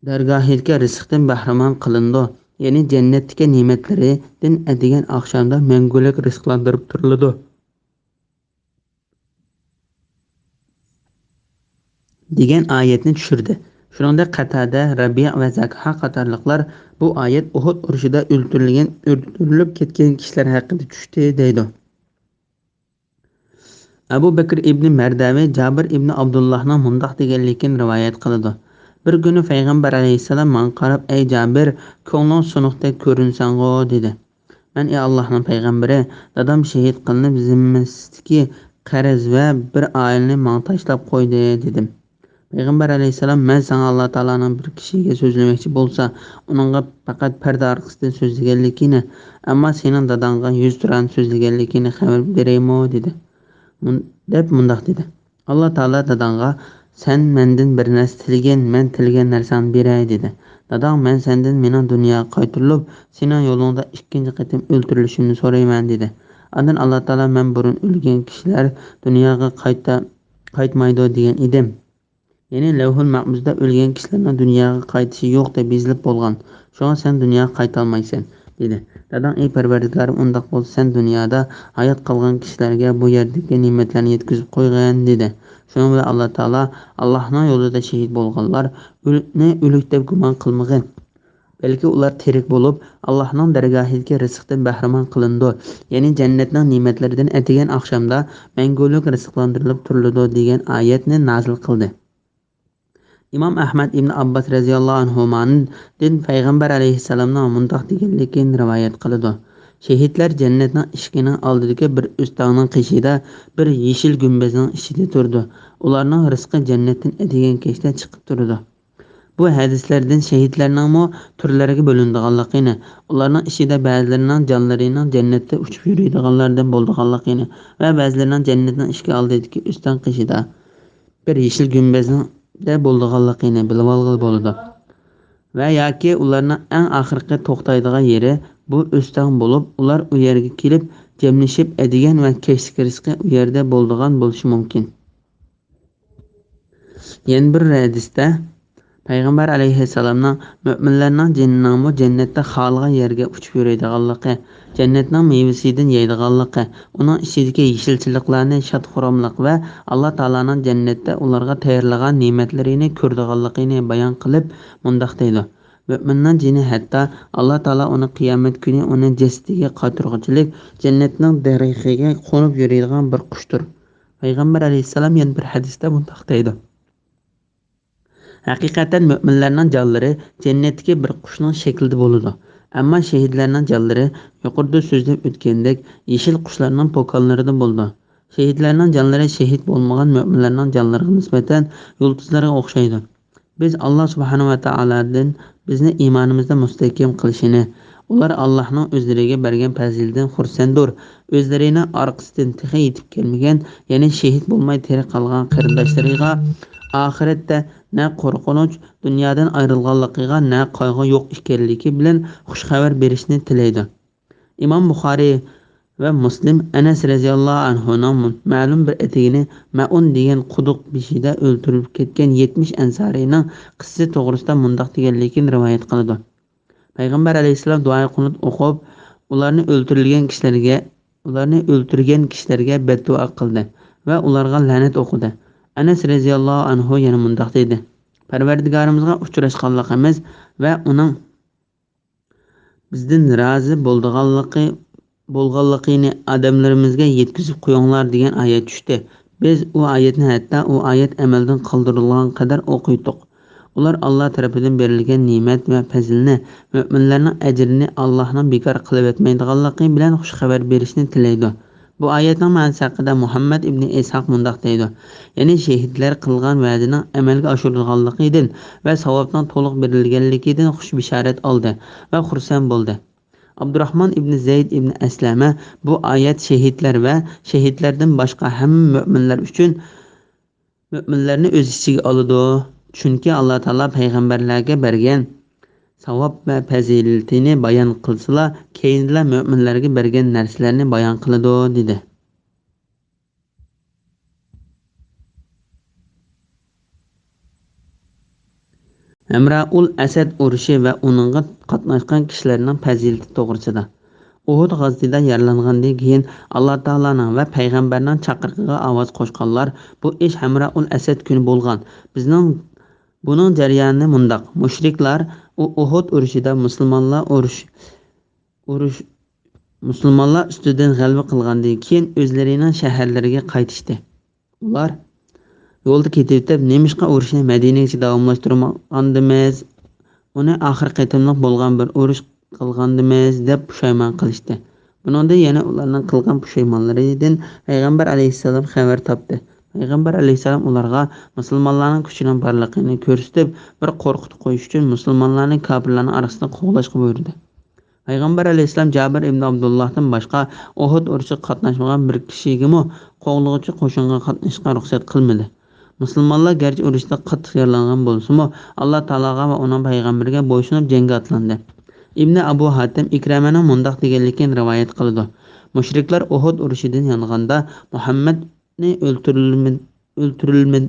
دەرگاھىدىكى رىزىقتىن بەھرىمەن قىلىنىدۇ، يەنى جەننەتتىكى نېمەتلىرىدىن ئەتىگەن ئاخشامدا مەڭگۈلۈك رىزىقلاندۇرۇپ تۇرۇلىدۇ، دېگەن ئايەتنى چۈشۈردى. شۇنىڭدەك قەتادە، رەبىئە ۋە زەكھا قاتارلىقلار بۇ ئايەت ئۇھۇد ئۇرۇشىدا ئۆلتۈرۈلگەن، ئۆلتۈرۈلۈپ كەتكەن كىشىلەر ھەققىدە چۈشتى، دەيدۇ. ئەبۇ بەكرى ئىبنى مەردەۋى جابىر ئىبنى ئابدۇللاھنىڭ مۇنداق دېگەنلىكىنى رىۋايەت قىلىدۇ: بىر كۈنى پەيغەمبەر ئەلەيھىسسالام ماڭا قاراپ، ئەي جابىر، كۆڭلۈڭ سۇنۇقتەك كۆرۈنسەڭغۇ، دېدى. مەن، ئى ئاللاھنىڭ پەيغەمبىرى، دادام شېھىت قىلىنىپ، زىممىسىدىكى قەرز ۋە بىر ئائىلىنى ماڭا تاشلاپ قويدى، دېدىم. پەيغەمبەر ئەلەيھىسسالام، مەن ساڭا ئاللا تائالانىڭ بىر كىشىگە سۆزلىمەكچى بولسا، ئۇنىڭغا پەقەت پەردە ئارقىسىدىن سۆزلىگەنلىكىنى، ئەمما سېنىڭ داداڭغا يۈزتۇرانە سۆزلىگەنلىكىنى خەۋەر بېرەيمۇ؟ دېدى. مۇن-، دەپ مۇنداق دېدى: ئاللا تائالا داداڭغا، سەن مەندىن بىر نەرسە تىلىگىن، مەن تىلىگەن نەرسەڭنى بېرەي، دېدى. داداڭ، مەن سەندىن مېنىڭ دۇنياغا قايتۇرۇلۇپ، سېنىڭ يولۇڭدا ئىككىنچى قېتىم ئۆلتۈرۈلۈشۈمنى سورايمەن، دېدى. ئاندىن ئاللا تائالا، مەن بۇرۇن ئۆلگەن كىشىلەر دۇنياغا قايتا قايتمايدۇ دېگەن ئىدىم. يەنى لەۋھۇل مەھپۇزدا ئۆلگەن كىشىلەرنىڭ دۇنياغا قايتىشى يوق دەپ يېزىلىپ بولغان. شۇڭا سەن دۇنياغا قايتالمايسەن، دېدى. داداڭ، ئەي پەرۋەردىگارىم، ئۇنداق بولسا سەن دۇنيادا ھايات قالغان كىشىلەرگە بۇ يەردىكى نېمەتلەرنى يەتكۈزۈپ قويغىن، دېدى. شۇنىڭ بىلەن ئاللا تائالا، ئاللاھنىڭ يولىدا شېھىت بولغانلار ئۆلۈكنى ئۆلۈك دەپ گۇمان قىلمىغىن. بەلكى ئۇلار تىرىك بولۇپ، ئاللاھنىڭ دەرگاھىدىكى رىزىقتىن بەھرىمەن قىلىنىدۇ، يەنى جەننەتنىڭ نېمەتلىرىدىن ئەتىگەن ئاخشامدا مەڭگۈلۈك رىزىقلاندۇرۇلۇپ تۇرۇلىدۇ، دېگەن ئايەتنى نازىل قىلدى. ئىمام ئەھمەد ئىبن ئابباس رەزىياللاھۇ ئەنھۇمادىن پەيغەمبەر ئەلەيھىسسالامنىڭ مۇنداق دېگەنلىكىنى رىۋايەت قىلىدۇ: شېھىتلەر جەننەتنىڭ ئىشىكىنىڭ ئالدىدىكى بىر ئۆستەڭنىڭ قېشىدا، بىر يېشىل گۈمبەزنىڭ ئىچىدە تۇرىدۇ. ئۇلارنىڭ رىزقى جەننەتتىن ئەتىگەن كەچتە چىقىپ تۇرىدۇ. بۇ ھەدىسلەردىن شېھىتلەرنىڭمۇ تۈرلەرگە بۆلۈنىدىغانلىقىنى، ئۇلارنىڭ ئىچىدە بەزىلىرىنىڭ جانلىرىنىڭ جەننەتتە ئۇچۇپ يۈرىدىغانلاردىن بولىدىغانلىقىنى ۋە بەزىلىرىنىڭ جەننەتنىڭ ئىشىكى ئالدىدىكى ئۆستەڭ قېشىدا بىر يېشىل گۈمبەزنىڭدە بولىدىغانلىقىنى بىلىۋالغىلى بولىدۇ. ۋە ياكى ئۇلارنىڭ ئەڭ ئاخىرقى توختايدىغان يېرى بۇ ئۆستەڭ بولۇپ، ئۇلار ئۇ يەرگە كېلىپ جەملىشىپ، ئەتىگەن ۋە كەچلىك رىزقى ئۇ يەردە بولىدىغان بولۇشى مۇمكىن. يەنە بىر ھەدىستە، پەيغەمبەر ئەلەيھىسسالامنىڭ مۆمىنلەرنىڭ جېنىنىڭمۇ جەننەتتە خالىغان يەرگە ئۇچۇپ يۈرىدىغانلىقى، جەننەتنىڭ مېۋىسىدىن يەيدىغانلىقى، ئۇنىڭ ئىچىدىكى يېشىلچىلىقلارنى شاد-خۇراملىق ۋە ئاللا تائالانىڭ جەننەتتە ئۇلارغا تەييارلىغان نېمەتلىرىنى كۆرىدىغانلىقىنى بايان قىلىپ مۇنداق دەيدۇ: مۆمىننىڭ جېنى ھەتتا ئاللا تائالا ئۇنى قىيامەت كۈنى ئۇنى جەسىتىگە قاتۇرغۇچىلىك جەننەتنىڭ دەرىخىگە قونۇپ يۈرىدىغان بىر قۇشتۇر. پەيغەمبەر ئەلەيھىسسالام يەنە بىر ھەدىستە مۇنداق دەيدۇ: ھەقىقەتەن مۆمىنلەرنىڭ جانلىرى جەننەتتىكى بىر قۇشنىڭ شەكلىدە بولىدۇ. ئەمما شېھىتلەرنىڭ جانلىرى يۇقىرىدا سۆزلەپ ئۆتكەندەك يېشىل قۇشلارنىڭ پوكانلىرىدا بولىدۇ. شېھىتلەرنىڭ جانلىرى شېھىت بولمىغان مۆمىنلەرنىڭ جانلىرىغا نىسبەتەن يۇلتۇزلارغا ئوخشايدۇ. بىز ئاللا سۇبھانەھۇ ۋە تائالادىن بىزنى ئىمانىمىزدا مۇستەھكەم قىلىشىنى، ئۇلار ئاللانىڭ ئۆزلىرىگە بەرگەن پەزىلىتىدىن خۇرسەندۇر، ئۆزلىرىنىڭ ئارقىسىدىن تېخى يېتىپ كەلمىگەن، يەنى شېھىت بولماي تىرىك قالغان قېرىنداشلىرىغا ئاخىرەتتە نە قورقۇنچ، دۇنيادىن ئايرىلغانلىقىغا نە قايغۇ يوق ئىكەنلىكى بىلەن خۇش خەۋەر بېرىشنى تىلەيدۇ. ئىمام بۇخارىي ۋە مۇسلىم ئەنەس رەزىياللاھۇ ئەنھۇنىڭ مەلۇم بىر ئەتىگىنى مەئۇن دېگەن قۇدۇق بېشىدا ئۆلتۈرۈلۈپ كەتكەن يەتمىش ئەنسارىينىڭ قىسسىسى توغرىسىدا مۇنداق دېگەنلىكىنى رىۋايەت قىلىدۇ. پەيغەمبەر ئەلەيھىسسالام دۇئايى قۇنۇت ئوقۇپ، ئۇلارنى ئۆلتۈرۈلگەن كىشىلەرگە، ئۇلارنى ئۆلتۈرگەن كىشىلەرگە بەددۇئا قىلدى ۋە ئۇلارغا لەنەت ئوقۇدى. ئەنەس رەزىياللاھۇ ئەنھۇ يەنە مۇنداق دېدى: پەرۋەردىگارىمىزغا ئۇچراشقانلىقىمىز ۋە ئۇنىڭ بىزدىن رازى بولىدىغانلىقى، بولغانلىقىنى ئادەملىرىمىزگە يەتكۈزۈپ قويۇڭلار دېگەن ئايەت چۈشتى. بىز ئۇ ئايەتنى ھەتتا ئۇ ئايەت ئەمەلدىن قالدۇرۇلغان قەدەر ئوقۇيتتۇق. ئۇلار ئاللا تەرىپىدىن بېرىلگەن نېمەت ۋە پەزىلنى، مۆمىنلەرنىڭ ئەجرىنى ئاللانىڭ بىكار قىلىۋەتمەيدىغانلىقى بىلەن خۇش خەۋەر بېرىشنى تىلەيدۇ. بۇ ئايەتنىڭ مەنىسى ھەققىدە مۇھەممەد ئىبنى ئىسھاق مۇنداق دەيدۇ، يەنى شېھىتلەر قىلغان ۋەدىنىڭ ئەمەلگە ئاشۇرۇلغانلىقىدىن ۋە ساۋابنىڭ تولۇق بېرىلگەنلىكىدىن خۇش بېشارەت ئالدى ۋە خۇرسەن بولدى. ئابدۇراخمان ئىبنى زەيد ئىبنى ئەسلەمە بۇ ئايەت شېھىتلەر ۋە شېھىتلەردىن باشقا ھەممە مۆمىنلەر ئۈچۈن، مۆمىنلەرنى ئۆز ئىچىگە ئالىدۇ، چۈنكى ئاللا تائالا پەيغەمبەرلەرگە بەرگەن ساۋاب ۋە پەزىلىتىنى بايان قىلسىلا، كېيىندىلا مۆمىنلەرگە بەرگەن نەرسىلەرنى بايان قىلىدۇ، دېدى. ھەمرائۇل ئەسەد ئۇرۇشى ۋە ئۇنىڭغا قاتناشقان كىشىلەرنىڭ پەزىلىتى توغرىسىدا. ئۇھۇد غازىتىدە يارىلانغاندىن كېيىن، ئاللا تائالانىڭ ۋە پەيغەمبەرنىڭ چاقىرىقىغا ئاۋاز قوشقانلار، بۇ ئىش ھەمرائۇل ئەسەد كۈنى بولغان. بىزنىڭ، بۇنىڭ جەريانى مۇنداق: مۇشرىكلار ئۇ-، ئۇھۇد ئۇرۇشىدا مۇسۇلمانلار ئۇرۇش، ئۇرۇش، مۇسۇلمانلار ئۈستىدىن غەلىبە قىلغاندىن كېيىن، ئۆزلىرىنىڭ شەھەرلىرىگە قايتىشتى. ئۇلار يولدا كېتىۋېتىپ، نېمىشقا ئۇرۇشنى مەدىنىگىچە داۋاملاشتۇرمىغاندىمىز، ئۇنى ئاخىرقى قېتىملىق بولغان بىر ئۇرۇش قىلغاندىمىز، دەپ پۇشايمان قىلىشتى. بۇنىڭدىن يەنە ئۇلارنىڭ قىلغان پۇشايمانلىرىدىن پەيغەمبەر ئەلەيھىسسالام خەۋەر تاپتى. پەيغەمبەر ئەلەيھىسسالام ئۇلارغا مۇسۇلمانلارنىڭ كۈچىنىڭ بارلىقىنى كۆرسىتىپ، بىر قورقۇتۇپ قويۇش ئۈچۈن مۇسۇلمانلارنى كاپىرلارنىڭ ئارىسىدا قوغلاشقا بۇيرۇدى. پەيغەمبەر ئەلەيھىسسالام جابىر ئىبن ئابدۇللاھتىن باشقا ئۇھۇد ئۇرۇشىغا قاتناشمىغان بىر كىشىگىمۇ قوغلىغۇچى قوشۇنغا قاتنىشىشقا رۇخسەت قىلمىدى. مۇسۇلمانلار گەرچە ئۇرۇشتا قاتتىق يارىلانغان بولسىمۇ، ئاللا تائالاغا ۋە ئۇنىڭ پەيغەمبىرىگە بويسۇنۇپ جەڭگە ئاتلاندى. ئىبنى ئەبۇ ھاتىم ئىكرەمەنىڭ مۇنداق دېگەنلىكىنى رىۋايەت قىلىدۇ: مۇشرىكلار ئۇھۇد ئۇرۇشىدىن يانغاندا، مۇھەممەدنى ئۆلتۈرۈلمە-، ئۆلتۈرۈلمە-،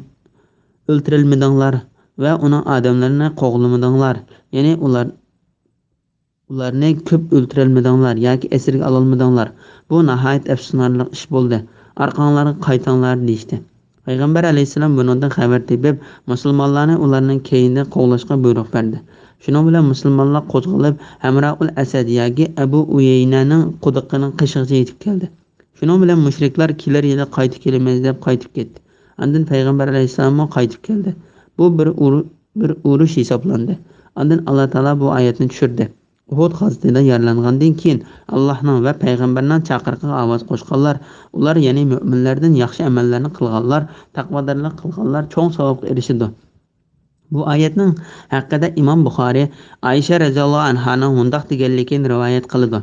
ئۆلتۈرەلمىدىڭلار ۋە ئۇنىڭ ئادەملىرىنى قوغلىمىدىڭلار، يەنى ئۇلار ئۇلارنى كۆپ ئۆلتۈرەلمىدىڭلار ياكى ئەسىرگە ئالالمىدىڭلار. بۇ ناھايىتى ئەپسۇسلىنارلىق ئىش بولدى. ئارقاڭلارغا قايتىڭلار، دېيىشتى. پەيغەمبەر ئەلەيھىسسالام بۇنىڭدىن خەۋەر تېپىپ، مۇسۇلمانلارنى ئۇلارنىڭ كەينىدىن قوغلاشقا بۇيرۇق بەردى. شۇنىڭ بىلەن مۇسۇلمانلار قوزغىلىپ، ھەمرائۇل ئەسەد ياكى ئەبۇ ئۇيەينەنىڭ قۇدۇقىنىڭ قېشىغىچە يېتىپ كەلدى. شۇنىڭ بىلەن مۇشرىكلار كېلەر يىلى قايتا كېلىمىز دەپ قايتىپ كەتتى. ئاندىن پەيغەمبەر ئەلەيھىسسالاممۇ قايتىپ كەلدى. بۇ بىر ئۇرۇ-، بىر ئۇرۇش ھېسابلاندى. ئاندىن ئاللا تائالا بۇ ئايەتنى چۈشۈردى. ئۇھۇد غازىتىدا يارىلانغاندىن كېيىن، ئاللاھنىڭ ۋە پەيغەمبەرنىڭ چاقىرىقىغا ئاۋاز قوشقانلار، ئۇلار، يەنى مۆمىنلەردىن ياخشى ئەمەللەرنى قىلغانلار، تەقۋادارلىق قىلغانلار چوڭ ساۋابقا ئېرىشىدۇ. بۇ ئايەتنىڭ ھەققىدە ئىمام بۇخارىي ئائىشە رەزىياللاھۇ ئەنھانىڭ مۇنداق دېگەنلىكىنى رىۋايەت قىلىدۇ: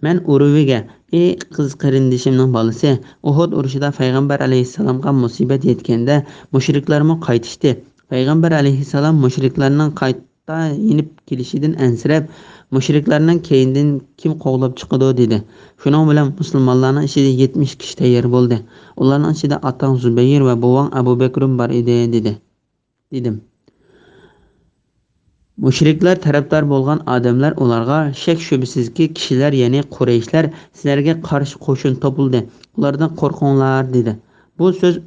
مەن ئۇرۋىگە، ئى قىز قېرىندىشىمنىڭ بالىسى، ئۇھۇد ئۇرۇشىدا پەيغەمبەر ئەلەيھىسسالامغا مۇسىبەت يەتكەندە، مۇشرىكلارمۇ قايتىشتى. پەيغەمبەر ئەلەيھىسسالام مۇشرىكلارنىڭ قايتا يېنىپ كېلىشىدىن ئەنسىرەپ، مۇشرىكلارنىڭ كەينىدىن كىم قوغلاپ چىقىدۇ؟ دېدى. شۇنىڭ بىلەن مۇسۇلمانلارنىڭ ئىچىدە يەتمىش كىشى تەييار بولدى. ئۇلارنىڭ ئىچىدە ئاتاڭ زۇبەير ۋە بوۋاڭ ئەبۇ بەكرىمۇ بار ئىدى، دېدى. دېدىم. مۇشرىكلار تەرەپدار بولغان ئادەملەر ئۇلارغا، شەك-شۈبھىسىزكى، كىشىلەر، يەنى قۇرەيشلەر سىلەرگە قارشى قوشۇن توپلىدى، ئۇلاردىن قورقۇڭلار، دېدى. بۇ سۆز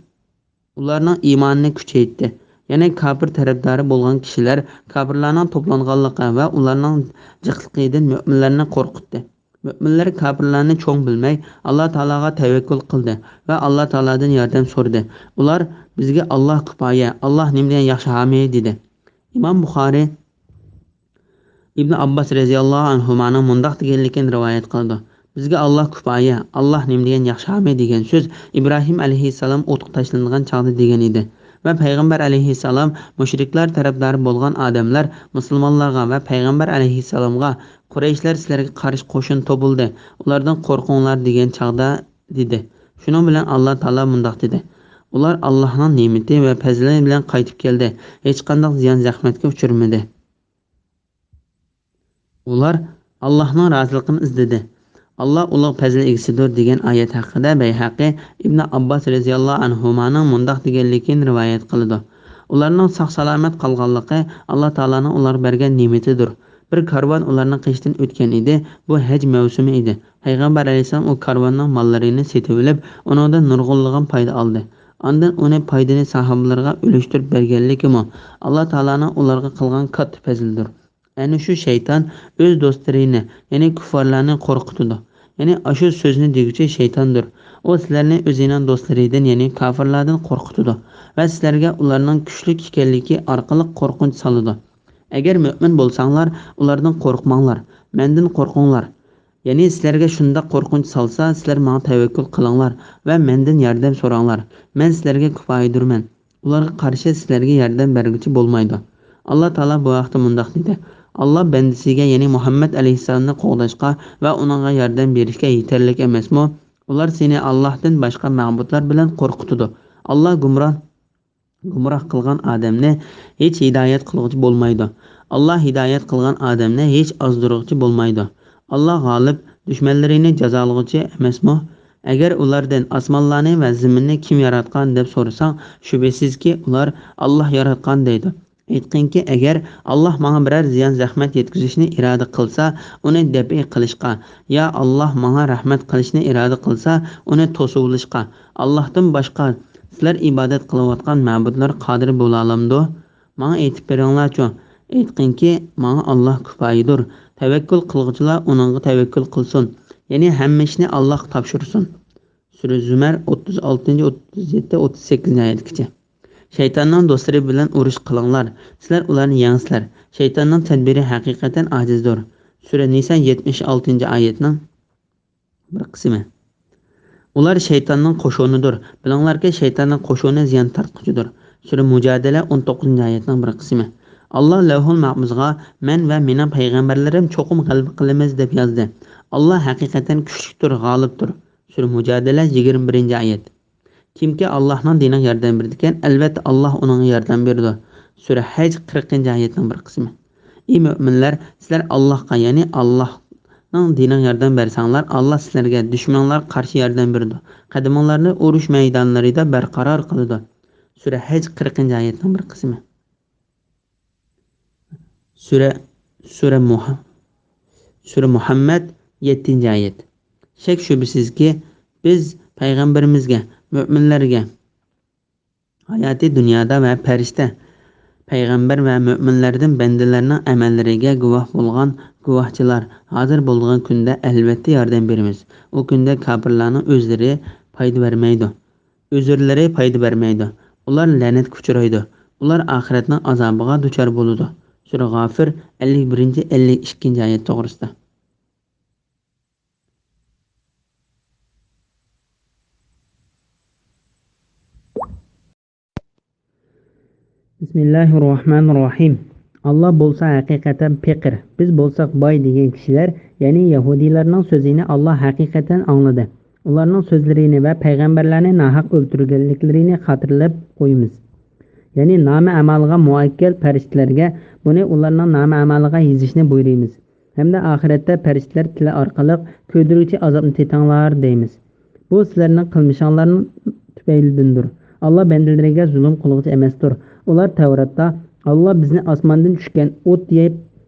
ئۇلارنىڭ ئىمانىنى كۈچەيتتى. يەنى كاپىر تەرەپدارى بولغان كىشىلەر كاپىرلارنىڭ توپلانغانلىقى ۋە ئۇلارنىڭ جىقلىقىدىن مۆمىنلەرنى قورقۇتتى. مۆمىنلەر كاپىرلارنى چوڭ بىلمەي، ئاللا تائالاغا تەۋەككۈل قىلدى ۋە ئاللا تائالادىن ياردەم سورىدى. ئۇلار، «بىزگە ئاللا كۇپايە، ئاللا نېمە دېگەن ياخشى ھامىي» دېدى. ئىمام بۇخارىي ئىبن ئابباس رەزىياللاھۇ ئەنھۇمانىڭ مۇنداق دېگەنلىكىنى رىۋايەت قىلىدۇ: «بىزگە ئاللا كۇپايە، ئاللا نېمە دېگەن ياخشى ھامىي» دېگەن سۆز ئىبراھىم ئەلەيھىسسالام ئوتقا تاشلانغان چاغدا دېگەن ئىدى. ۋە پەيغەمبەر ئەلەيھىسسالام مۇشرىكلار تەرەپدارى بولغان ئادەملەر مۇسۇلمانلارغا ۋە پەيغەمبەر ئەلەيھىسسالامغا، «قۇرەيشلەر سىلەرگە قارشى قوشۇن توپلىدى، ئۇلاردىن قورقۇڭلار» دېگەن چاغدا دېدى. شۇنىڭ بىلەن ئاللا تائالا مۇنداق دېدى: «ئۇلار ئاللانىڭ نېمىتى ۋە پەزلى بىلەن قايتىپ كەلدى، ھېچقانداق زىيان-زەخمەتكە ئۇچرىمىدى. ئۇلار ئاللانىڭ رازىلىقىنى ئىزدىدى. ئاللا ئۇلۇغ پەزىل ئىگىسىدۇر» دېگەن ئايەت ھەققىدە بەيھەقى ئىبن ئابباس رەزىياللاھۇ ئەنھۇمانىڭ مۇنداق دېگەنلىكىنى رىۋايەت قىلىدۇ: «ئۇلارنىڭ ساق-سالامەت قالغانلىقى ئاللا تائالانىڭ ئۇلارغا بەرگەن نېمىتىدۇر. بىر كارۋان ئۇلارنىڭ قېشىدىن ئۆتكەن ئىدى. بۇ ھەج مەۋسۇمى ئىدى. پەيغەمبەر ئەلەيھىسسالام ئۇ كارۋاننىڭ ماللىرىنى سېتىۋېلىپ، ئۇنىڭدىن نۇرغۇنلىغان پايدا ئالدى. ئاندىن ئۇنى پايدىنى ساھابىلىرىغا ئۈلۈشتۈرۈپ بەرگەنلىكىمۇ ئاللا تائالانىڭ ئۇلارغا قىلغان كاتتا پەزلىدۇر.» ئەنە شۇ شەيتان ئۆز دوستلىرىنى، يەنى كۇففارلارنى قورقۇتىدۇ. يەنى ئاشۇ سۆزنى دېگۈچى شەيتاندۇر. ئۇ سىلەرنى ئۆزىنىڭ دوستلىرىدىن، يەنى كاپىرلاردىن قورقۇتىدۇ ۋە سىلەرگە ئۇلارنىڭ كۈچلۈك ئىكەنلىكى ئارقىلىق قورقۇنچ سالىدۇ. ئەگەر مۆمىن بولساڭلار، ئۇلاردىن قورقماڭلار، مەندىن قورقۇڭلار. يەنى سىلەرگە شۇنداق قورقۇنچ سالسا، سىلەر ماڭا تەۋەككۈل قىلىڭلار ۋە مەندىن ياردەم سوراڭلار. مەن سىلەرگە كۇپايىدۇرمەن. ئۇلارغا قارشى سىلەرگە ياردەم بەرگۈچى بولمايدۇ. ئاللا تائالا بۇ ھەقتە مۇنداق دېدى: «ئاللا بەندىسىگە، يەنى مۇھەممەد ئەلەيھىسسالامنى قوغداشقا ۋە ئۇنىڭغا ياردەم بېرىشكە يېتەرلىك ئەمەسمۇ؟ ئۇلار سېنى ئاللاھتىن باشقا مەبۇدلار بىلەن قورقۇتىدۇ. ئاللا گۇمراھ، گۇمراھ قىلغان ئادەمنى ھېچ ھىدايەت قىلغۇچى بولمايدۇ. ئاللا ھىدايەت قىلغان ئادەمنى ھېچ ئازدۇرغۇچى بولمايدۇ. ئاللا غالىب، دۈشمەنلىرىنى جازالىغۇچى ئەمەسمۇ؟» ئەگەر ئۇلاردىن، «ئاسمانلارنى ۋە زېمىننى كىم ياراتقان؟» دەپ سورىساڭ، شۈبھىسىزكى، ئۇلار، «ئاللا ياراتقان» دەيدۇ. ئېيتقىنكى، ئەگەر ئاللا ماڭا بىرەر زىيان-زەخمەت يەتكۈزۈشنى ئىرادە قىلسا، ئۇنى دەپئى قىلىشقا، يا ئاللا ماڭا رەھمەت قىلىشنى ئىرادە قىلسا، ئۇنى توسۇۋېلىشقا، ئاللاھتىن باشقا سىلەر ئىبادەت قىلىۋاتقان مەبۇدلار قادىر بولالامدۇ؟ ماڭا ئېيتىپ بېرىڭلارچۇ. ئېيتقىنكى، ماڭا ئاللا كۇپايىدۇر. تەۋەككۈل قىلغۇچىلار ئۇنىڭغا تەۋەككۈل قىلسۇن. يەنى ھەممە ئىشنى ئاللاغا تاپشۇرسۇن. سۈرە زۇمەر، ئوتتۇز ئالتىنچى، ئوتتۇز يەتتە، ئوتتۇز سەككىزىنچى ئايەتكىچە. شەيتاننىڭ دوستلىرى بىلەن ئۇرۇش قىلىڭلار. سىلەر ئۇلارنى يەڭسىلەر. شەيتاننىڭ تەدبىرى ھەقىقەتەن ئاجىزدۇر. سۈرە نىسا، يەتمىش ئالتىنچى ئايەتنىڭ بىر قىسمى. ئۇلار شەيتاننىڭ قوشۇنىدۇر. بىلىڭلاركى، شەيتاننىڭ قوشۇنى زىيان تارتقۇچىدۇر. سۈرە مۇجادىلە، ئون توققۇزىنچى ئايەتنىڭ بىر قىسمى. ئاللا لەۋھۇل مەھپۇزغا، «مەن ۋە مېنىڭ پەيغەمبەرلىرىم چوقۇم غەلىبە قىلىمىز» دەپ يازدى. ئاللا ھەقىقەتەن كۈچلۈكتۇر، غالىبتۇر. سۈرە مۇجادىلە، يىگىرمە بىرىنچى ئايەت. كىمكى ئاللاھنىڭ دىنىغا ياردەم بېرىدىكەن، ئەلۋەتتە ئاللا ئۇنىڭغا ياردەم بېرىدۇ. سۈرە ھەج، قىرىقىنچى ئايەتنىڭ بىر قىسمى. ئى مۆمىنلەر، سىلەر ئاللاھقا، يەنى ئاللاھنىڭ دىنىغا ياردەم بەرسەڭلار، ئاللا سىلەرگە دۈشمىنىڭلارغا قارشى ياردەم بېرىدۇ. قەدىمىڭلارنى ئۇرۇش مەيدانلىرىدا بەرقارار قىلىدۇ. سۈرە ھەج، قىرىقىنچى ئايەتنىڭ بىر قىسمى. سۈرە، سۈرە مۇھە-، سۈرە مۇھەممەد، يەتتىنچى ئايەت. شەك-شۈبھىسىزكى، بىز پەيغەمبىرىمىزگە، مۆمىنلەرگە، ھاياتى دۇنيادا ۋە پەرىشتە، پەيغەمبەر ۋە مۆمىنلەردىن بەندىلەرنىڭ ئەمەللىرىگە گۇۋاھ بولغان گۇۋاھچىلار ھازىر بولىدىغان كۈندە ئەلۋەتتە ياردەم بېرىمىز. ئۇ كۈندە كاپىرلارنىڭ ئۆزلىرى پايدا بەرمەيدۇ. ئۆزۈرلىرى پايدا بەرمەيدۇ. ئۇلار لەنەتكە ئۇچرايدۇ. ئۇلار ئاخىرەتنىڭ ئازابىغا دۇچار بولىدۇ. سۈرە غافىر، ئەللىك بىرىنچى، ئەللىك ئىككىنچى ئايەت توغرىسىدا. بىسمىللاھىررەھمانىررەھىم. ئاللا بولسا ھەقىقەتەن پېقىر، بىز بولساق باي دېگەن كىشىلەر، يەنى يەھۇدىيلارنىڭ سۆزىنى ئاللا ھەقىقەتەن ئاڭلىدى. ئۇلارنىڭ سۆزلىرىنى ۋە پەيغەمبەرلەرنى ناھەق ئۆلتۈرگەنلىكلىرىنى خاتىرىلەپ قويىمىز. يەنى نامە-ئەمالىغا مۇئەككەل پەرىشتىلەرگە بۇنى ئۇلارنىڭ نامە-ئەمالىغا يېزىشنى بۇيرۇيمىز. ھەمدە ئاخىرەتتە پەرىشتىلەر تىلى ئارقىلىق كۆيدۈرگۈچى ئازابنى تېتىڭلار دەيمىز. بۇ سىلەرنىڭ قىلمىشىڭلارنىڭ تۈپەيلىدىندۇر. ئاللا بەندىلىرىگە زۇلۇم قىلغۇچى ئەمەستۇر. ئۇلار تەۋراتتا ئاللا بىزنى ئاسماندىن چۈشكەن ئوت يەپ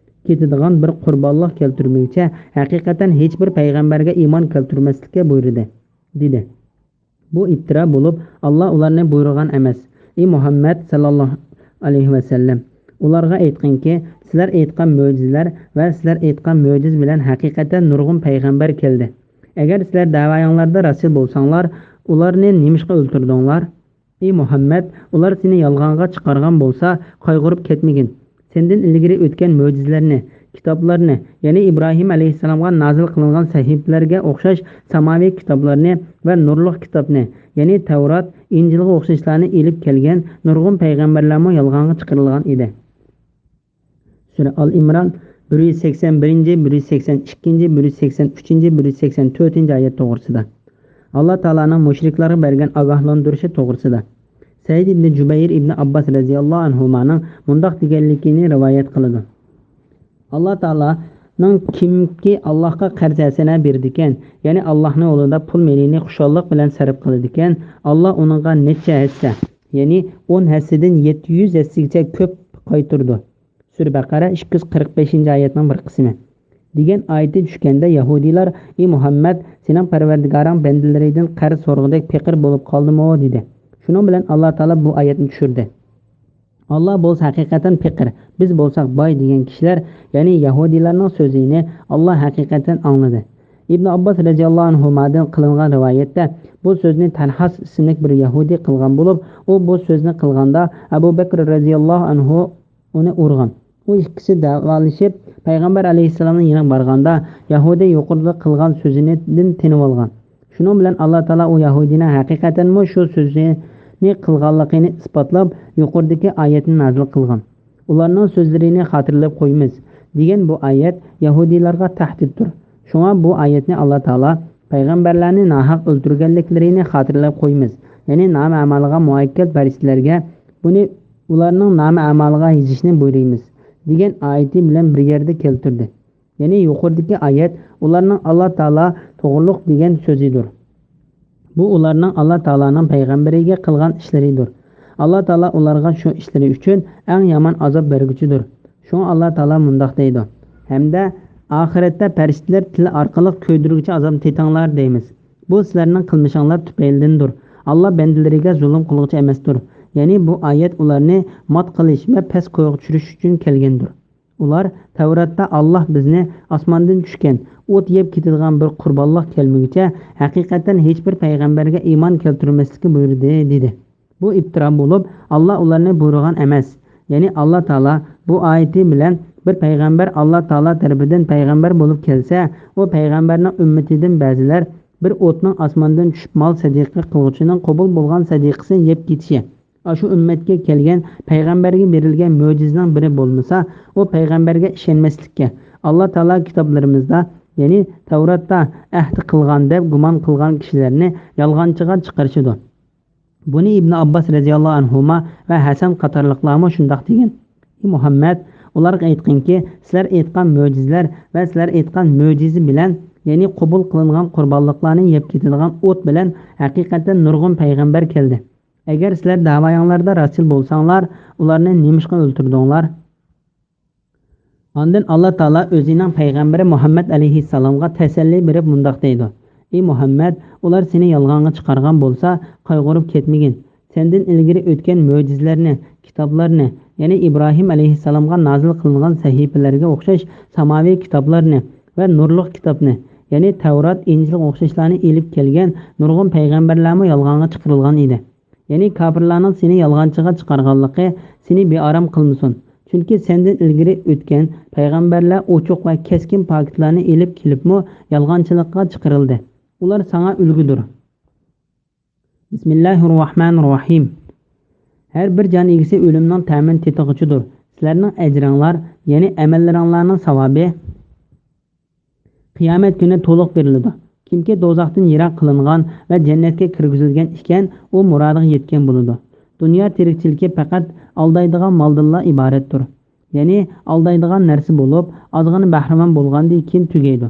كېتىدىغان بىر قۇربانلىق كەلتۈرمىگۈچە، ھەقىقەتەن ھېچبىر پەيغەمبەرگە ئىمان كەلتۈرمەسلىككە بۇيرۇدى، دېدى. بۇ ئىپتىرا بولۇپ، ئاللا ئۇلارنى بۇيرۇغان ئەمەس. ئى مۇھەممەد ساللاللاھۇ ئەلەيھى ۋەسەللەم، ئۇلارغا ئېيتقىنكى، سىلەر ئېيتقان مۆجىزىلەر ۋە سىلەر ئېيتقان مۆجىزە بىلەن ھەقىقەتەن نۇرغۇن پەيغەمبەر كەلدى. ئەگەر سىلەر دەۋايىڭلاردا راستچىل بولساڭلار، ئۇلارنى نېمىشقا ئۆلتۈردۈڭلار؟ ئى مۇھەممەد، ئۇلار سېنى يالغانغا چىقارغان بولسا، قايغۇرۇپ كەتمىگىن. سەندىن ئىلگىرى ئۆتكەن مۆجىزىلەرنى، كىتابلارنى، يەنى ئىبراھىم ئەلەيھىسسالامغا نازىل قىلىنغان سەھىپىلەرگە ئوخشاش ساماۋىي كىتابلارنى ۋە نۇرلۇق كىتابنى، يەنى تەۋرات، ئىنجىلغا ئوخشاشلارنى ئېلىپ كەلگەن نۇرغۇن پەيغەمبەرلەرمۇ يالغانغا چىقىرىلغان ئىدى. سۈرە ئال ئىمران، بىر يۈز سەكسەن بىرىنچى، بىر يۈز سەكسەن ئىككىنچى، بىر يۈز سەكسەن ئۈچىنچى، بىر يۈز سەكسەن تۆتىنچى ئايەت توغرىسىدا. ئاللا تائالانىڭ مۇشرىكلارغا بەرگەن ئاگاھلاندۇرۇشى توغرىسىدا. سەئىد ئىبنى جۇبەير ئىبنى ئابباس رەزىياللاھۇ ئەنھۇمانىڭ مۇنداق دېگەنلىكىنى رىۋايەت قىلىدۇ. ئاللا تائالانىڭ كىمكى ئاللاھقا قەرز ھەسەنە بېرىدىكەن، يەنى ئاللاھنىڭ يولىدا پۇل مېلىنى خۇشاللىق بىلەن سەرپ قىلىدىكەن، ئاللا ئۇنىڭغا نەچچە ھەسسە، يەنى ئون ھەسسىدىن يەتتە يۈز ھەسسىگىچە كۆپ قايتۇرىدۇ. سۈرە بەقەرە ئىككى يۈز قىرىق بەشىنچى ئايەتنىڭ بىر قىسمى. دېگەن ئايىتى چۈشكەندە يەھۇدىيلار، ئى مۇھەممەد، سېنىڭ پەرۋەردىگارىڭ بەندىلىرىدىن قەرز سورىغۇدەك پېقىر بولۇپ قالدىمۇ؟ دېدى. شۇنىڭ بىلەن ئاللا تائالا بۇ ئايەتنى چۈشۈردى. ئاللا بولسا ھەقىقەتەن پېقىر، بىز بولساق باي دېگەن كىشىلەر، يەنى يەھۇدىيلارنىڭ سۆزىنى ئاللا ھەقىقەتەن ئاڭلىدى. ئىبن ئابباس رەزىياللاھۇ ئەنھۇمادىن قىلىنغان رىۋايەتتە بۇ سۆزنى تەلھاس ئىسىملىك بىر يەھۇدىي قىلغان بولۇپ، ئۇ بۇ سۆزنى قىلغاندا ئەبۇ بەكر رەزىياللاھۇ ئەنھۇ ئۇنى ئۇرغان. ئۇ ئىككىسى دەۋالىشىپ، پەيغەمبەر ئەلەيھىسسالامنىڭ يېنىغا بارغاندا، يەھۇدىي يۇقىرىدا قىلغان سۆزىدىن تېنىۋالغان. شۇنىڭ بىلەن ئاللا تائالا ئۇ يەھۇدىينىڭ ھەقىقەتەنمۇ شۇ سۆزنى قىلغانلىقىنى ئىسپاتلاپ، يۇقىرىدىكى ئايەتنى نازىل قىلغان. ئۇلارنىڭ سۆزلىرىنى خاتىرىلەپ قويىمىز، دېگەن بۇ ئايەت يەھۇدىيلارغا تەھدىتتۇر. شۇڭا بۇ ئايەتنى ئاللا تائالا پەيغەمبەرلەرنى ناھەق ئۆلتۈرگەنلىكلىرىنى خاتىرىلەپ قويىمىز، يەنى نامە ئەمالىغا مۇئەككەل پەرىشتىلەرگە بۇنى ئۇلارنىڭ نامە ئەمالىغا يېزىشنى بۇيرۇيمىز، دېگەن ئايىتى بىلەن بىر يەردە كەلتۈردى. يەنى يۇقىرىدىكى ئايەت ئۇلارنىڭ ئاللا تائالا توغرۇلۇق دېگەن سۆزىدۇر. بۇ ئۇلارنىڭ ئاللا تائالانىڭ پەيغەمبىرىگە قىلغان ئىشلىرىدۇر. ئاللا تائالا ئۇلارغا شۇ ئىشلىرى ئۈچۈن ئەڭ يامان ئازاب بەرگۈچىدۇر. شۇڭا ئاللا تائالا مۇنداق دەيدۇ، ھەمدە ئاخىرەتتە پەرىشتىلەر تىل ئارقىلىق كۆيدۈرگۈچى ئازابنى تېتىڭلار دەيمىز. بۇ سىلەرنىڭ قىلمىشىڭلار تۈپەيلىدىندۇر. ئاللا بەندىلىرىگە زۇلۇم قىلغۇچى ئەمەستۇر. يەنى بۇ ئايەت ئۇلارنى مات قىلىش ۋە پەس قويغا چۈشۈرۈش ئۈچۈن كەلگەندۇر. ئۇلار تەۋراتتا ئاللا بىزنى ئاسماندىن چۈشكەن ئوت يەپ كېتىدىغان بىر قۇربانلىق كەلمىگۈچە ھەقىقەتەن ھېچبىر پەيغەمبەرگە ئىمان كەلتۈرمەسلىككە بۇيرۇدى، دېدى. بۇ ئىپتىرا بولۇپ، ئاللا ئۇلارنى بۇيرۇغان ئەمەس. يەنى ئاللا تائالا بۇ ئايىتى بىلەن بىر پەيغەمبەر ئاللا تائالا تەرىپىدىن پەيغەمبەر بولۇپ كەلسە، ئۇ پەيغەمبەرنىڭ ئۈممىتىدىن بەزىلەر بىر ئوتنىڭ ئاسماندىن چۈشۈپ مال سەدىقە قىلغۇچىنىڭ قوبۇل بولغان سەدىقىسىنى يەپ كېتىشى، ئاشۇ ئۈممەتكە كەلگەن پەيغەمبەرگە بېرىلگەن مۆجىزىنىڭ بىرى بولمىسا، ئۇ پەيغەمبەرگە ئىشەنمەسلىككە، ئاللا تائالا كىتابلىرىمىزدا، يەنى تەۋراتتا ئەھدى قىلغان دەپ گۇمان قىلغان كىشىلەرنى يالغانچىغا چىقىرىشىدۇ. بۇنى ئىبن ئابباس رەزىياللاھۇ ئەنھۇما ۋە ھەسەن قاتارلىقلارمۇ شۇنداق دېگەن. ئى مۇھەممەد، ئۇلارغا ئېيتقىنكى، سىلەر ئېيتقان مۆجىزىلەر ۋە سىلەر ئېيتقان مۆجىزە بىلەن، يەنى قوبۇل قىلىنغان قۇربانلىقلارنى يەپ كېتىدىغان ئوت بىلەن ھەقىقەتەن نۇرغۇن پەيغەمبەر كەلدى. ئەگەر سىلەر دەۋايىڭلاردا راستچىل بولساڭلار، ئۇلارنى نېمىشقا ئۆلتۈردۈڭلار؟ ئاندىن ئاللا تائالا ئۆزىنىڭ پەيغەمبىرى مۇھەممەد ئەلەيھىسسالامغا تەسەللى بېرىپ مۇنداق دەيدۇ، ئى مۇھەممەد، ئۇلار سېنى يالغانغا چىقارغان بولسا، قايغۇرۇپ كەتمىگىن. سەندىن ئىلگىرى ئۆتكەن مۆجىزىلەرنى، كىتابلارنى، يەنى ئىبراھىم ئەلەيھىسسالامغا نازىل قىلىنغان سەھىپىلەرگە ئوخشاش ساماۋىي كىتابلارنى ۋە نۇرلۇق كىتابنى، يەنى تەۋرات، ئىنجىلغا ئوخشاشلارنى ئېلىپ كەلگەن نۇرغۇن پەيغەمبەرلەرمۇ يالغانغا چىقىرىلغان ئىدى. يەنى كاپىرلارنىڭ سېنى يالغانچىغا چىقارغانلىقى سېنى بىئارام قىلمىسۇن. چۈنكى سەندىن ئىلگىرى ئۆتكەن پەيغەمبەرلەر ئوچۇق ۋە كەسكىن پاكىتلارنى ئېلىپ كېلىپمۇ يالغانچىلىققا چىقىرىلدى. ئۇلار ساڭا ئۈلگىدۇر. بىسمىللاھىررەھمانىررەھىم. ھەر بىر جان ئىگىسى ئۆلۈمنىڭ تەمىنى تېتىغۇچىدۇر. سىلەرنىڭ ئەجرىڭلار، يەنى ئەمەللىرىڭلارنىڭ ساۋابى، قىيامەت كۈنى تولۇق بېرىلىدۇ. كىمكى دوزاختىن يىراق قىلىنغان ۋە جەننەتكە كىرگۈزۈلگەن ئىكەن، ئۇ مۇرادىغا يەتكەن بولىدۇ. دۇنيا تىرىكچىلىكى پەقەت ئالدايدىغان مالدىنلا ئىبارەتتۇر. يەنى ئالدايدىغان نەرسە بولۇپ، ئازغىنا بەھرىمەن بولغاندىن كېيىن تۈگەيدۇ.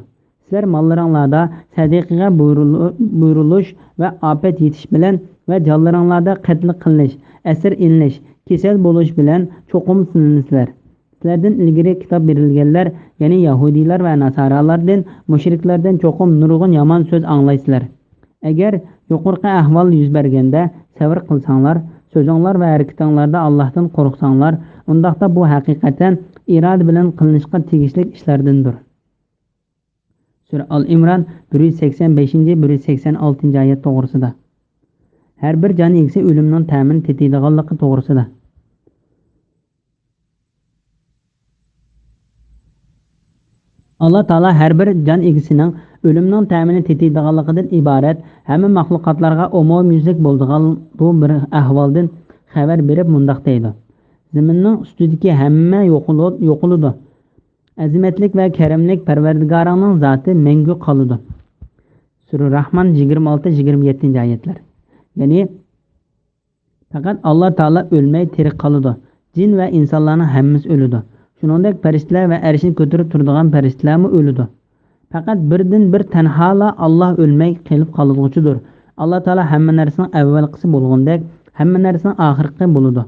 سىلەر ماللىرىڭلاردا سەدىقىگە بۇيرۇلۇ-، بۇيرۇلۇش ۋە ئاپەت يېتىش بىلەن ۋە جانلىرىڭلاردا قەتل قىلىنىش، ئەسىر ئېلىنىش، كېسەل بولۇش بىلەن چوقۇم سىنىلىسىلەر. سىلەردىن ئىلگىرى كىتاب بېرىلگەنلەر، يەنى يەھۇدىيلار ۋە ناسارالاردىن، مۇشرىكلاردىن چوقۇم نۇرغۇن يامان سۆز ئاڭلايسىلەر. ئەگەر يۇقىرىقى ئەھۋال يۈز بەرگەندە سەۋر قىلساڭلار، سۆزۈڭلار ۋە ھەرىكىتىڭلاردا ئاللاھتىن قورقساڭلار، ئۇنداقتا بۇ ھەقىقەتەن ئىرادە بىلەن قىلىنىشقا تېگىشلىك ئىشلاردىندۇر. سۈرە ئال ئىمران، بىر يۈز سەكسەن بەشىنچى، بىر يۈز سەكسەن ئالتىنچى ئايەت توغرىسىدا. ھەر بىر جان ئىگىسى ئۆلۈمنىڭ تەمىنى تېتىيدىغانلىقى توغرىسىدا. ئاللا تائالا ھەر بىر جان ئىگىسىنىڭ ئۆلۈمنىڭ تەمىنى تېتىيدىغانلىقىدىن ئىبارەت ھەممە مەخلۇقاتلارغا ئومۇميۈزلۈك بولىدىغان بۇ بىر ئەھۋالدىن خەۋەر بېرىپ مۇنداق دەيدۇ: زېمىننىڭ ئۈستىدىكى ھەممە يوقىلىدۇ، يوقىلىدۇ. ئەزىمەتلىك ۋە كەرەملىك پەرۋەردىگارىڭنىڭ زاتى مەڭگۈ قالىدۇ. سۈرە راھمان، يىگىرمە ئالتە، يىگىرمە يەتتىنچى ئايەتلەر. يەنى، پەقەت ئاللا تائالا ئۆلمەي تىرىك قالىدۇ. جىن ۋە ئىنسانلارنىڭ ھەممىسى ئۆلىدۇ. شۇنىڭدەك پەرىشتىلەر ۋە ئەرشنى كۆتۈرۈپ تۇرىدىغان پەرىشتىلەرمۇ ئۆلىدۇ. پەقەت بىردىن بىر تەنھالا ئاللا ئۆلمەي قېلىپ قالغۇچىدۇر. ئاللا تائالا ھەممە نەرسىنىڭ ئەۋۋەلقىسى بولغىنىدەك، ھەممە نەرسىنىڭ ئاخىرقى بولىدۇ.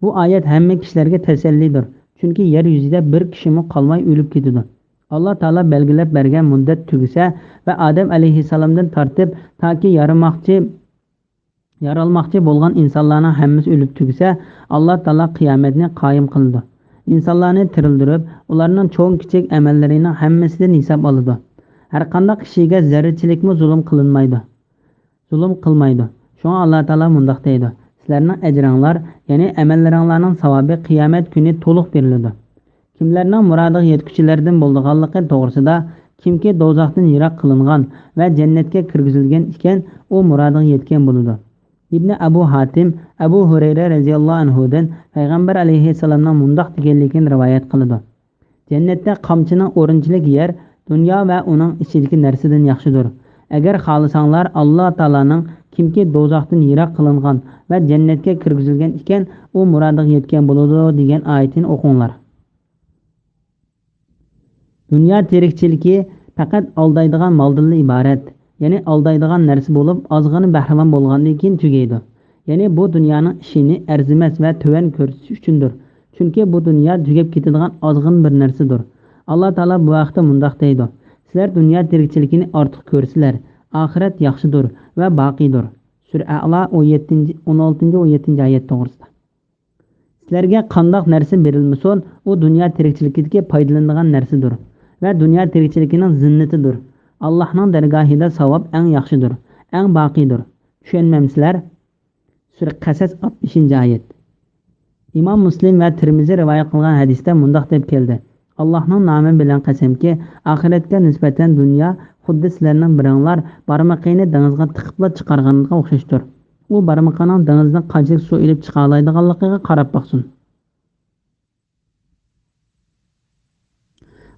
بۇ ئايەت ھەممە كىشىلەرگە تەسەللىدۇر. چۈنكى يەر يۈزىدە بىر كىشىمۇ قالماي ئۆلۈپ كېتىدۇ. ئاللا تائالا بەلگىلەپ بەرگەن مۇددەت تۈگىسە ۋە ئادەم ئەلەيھىسسالامدىن تارتىپ تاكى يارىماقچى، يارالماقچى بولغان ئىنسانلارنىڭ ھەممىسى ئۆلۈپ تۈگىسە، ئاللا تائالا قىيامەتنى قايىم قىلىدۇ. ئىنسانلارنى تىرىلدۈرۈپ، ئۇلارنىڭ چوڭ-كىچىك ئەمەللىرىنىڭ ھەممىسىدىن ھېساب ئالىدۇ. ھەرقانداق كىشىگە زەررىچىلىكمۇ زۇلۇم قىلىنمايدۇ. زۇلۇم قىلمايدۇ. شۇڭا ئاللا تائالا مۇنداق دەيدۇ: سىلەرنىڭ ئەجرىڭلار، يەنى ئەمەللىرىڭلارنىڭ ساۋابى قىيامەت كۈنى تولۇق بېرىلىدۇ. كىملەرنىڭ مۇرادىغا يەتكۈچىلەردىن بولىدىغانلىقى توغرىسىدا، كىمكى دوزاختىن يىراق قىلىنغان ۋە جەننەتكە كىرگۈزۈلگەن ئىكەن، ئۇ مۇرادىغا يەتكەن بولىدۇ. ئىبنى ئەبۇ ھاتىم ئەبۇ ھۇرەيرە رەزىياللاھۇ ئەنھۇدىن پەيغەمبەر ئەلەيھىسسالامنىڭ مۇنداق دېگەنلىكىنى رىۋايەت قىلىدۇ: جەننەتتە قامچىنىڭ ئورۇنچىلىك يەر دۇنيا ۋە ئۇنىڭ ئىچىدىكى نەرسىدىن ياخشىدۇر. ئەگەر خالىساڭلار، ئاللا تائالانىڭ كىمكى دوزاختىن يىراق قىلىنغان ۋە جەننەتكە كىرگۈزۈلگەن ئىكەن، ئۇ مۇرادىغا يەتكەن بولىدۇ دېگەن ئايىتىنى ئوقۇڭلار. دۇنيا تىرىكچىلىكى پەقەت ئالدايدىغان مالدىنلا ئىبارەت، يەنى ئالدايدىغان نەرسە بولۇپ، ئازغىنە بەھرىمەن بولغاندىن كېيىن تۈگەيدۇ. يەنى بۇ دۇنيانىڭ ئىشىنى ئەرزىمەس ۋە تۆۋەن كۆرسىتىش ئۈچۈندۇر. چۈنكى بۇ دۇنيا تۈگەپ كېتىدىغان ئازغىنە بىر نەرسىدۇر. ئاللا تائالا بۇ ھەقتە مۇنداق دەيدۇ: سىلەر دۇنيا تىرىكچىلىكىنى ئارتۇق كۆرىسىلەر، ئاخىرەت ياخشىدۇر ۋە باقىيدۇر. سۈرە ئەلا ئون يەتتىنچى، ئون ئالتىنچى، ئون يەتتىنچى ئايەت توغرىسىدا. سىلەرگە قانداق نەرسە بېرىلمىسۇن، ئۇ دۇنيا تىرىكچىلىكىدىكى پايدىلىنىدىغان نەرسىدۇر ۋە دۇنيا تىرىكچىلىكىنىڭ زىننىتىدۇر. ئاللاھنىڭ دەرگاھىدا ساۋاب ئەڭ ياخشىدۇر، ئەڭ باقىيدۇر. چۈشەنمەمسىلەر؟ سۈرە قەسەس، ئاتمىشىنچى ئايەت. ئىمام مۇسلىم ۋە تىرمىزى رىۋايەت قىلغان ھەدىستە مۇنداق دەپ كەلدى: ئاللاھنىڭ نامى بىلەن قەسەمكى، ئاخىرەتكە نىسبەتەن دۇنيا خۇددى سىلەرنىڭ بىرىڭلار بارمىقىنى دېڭىزغا تىقىپلا چىقارغانغا ئوخشاشتۇر. ئۇ بارمىقىنىڭ دېڭىزدىن قانچىلىك سۇ ئېلىپ چىقالايدىغانلىقىغا قاراپ باقسۇن.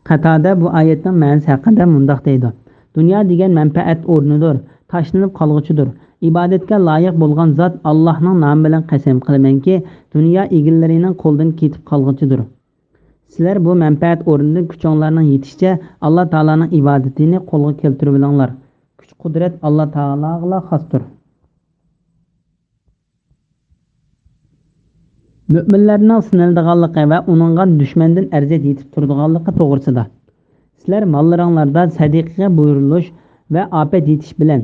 قاتادە بۇ ئايەتنىڭ مەنىسى ھەققىدە مۇنداق دەيدۇ: دۇنيا دېگەن مەنپەئەت ئورنىدۇر، تاشلىنىپ قالغۇچىدۇر. ئىبادەتكە لايىق بولغان زات، ئاللاھنىڭ نامى بىلەن قەسەم قىلىمەنكى، دۇنيا ئىگىلىرىنىڭ قولىدىن كېتىپ قالغۇچىدۇر. سىلەر بۇ مەنپەئەت ئورنىدىن كۈچۈڭلارنىڭ يېتىشىچە ئاللا تائالانىڭ ئىبادىتىنى قولغا كەلتۈرۈۋېلىڭلار. كۈچ-قۇدرەت ئاللا تائالاغىلا خاستۇر. مۆمىنلەرنىڭ سىنىلىدىغانلىقى ۋە ئۇنىڭغا دۈشمەندىن ئەرزىيەت يېتىپ تۇرىدىغانلىقى توغرىسىدا. سىلەر ماللىرىڭلاردا سەدىقىگە بۇيرۇلۇش ۋە ئاپەت يېتىش بىلەن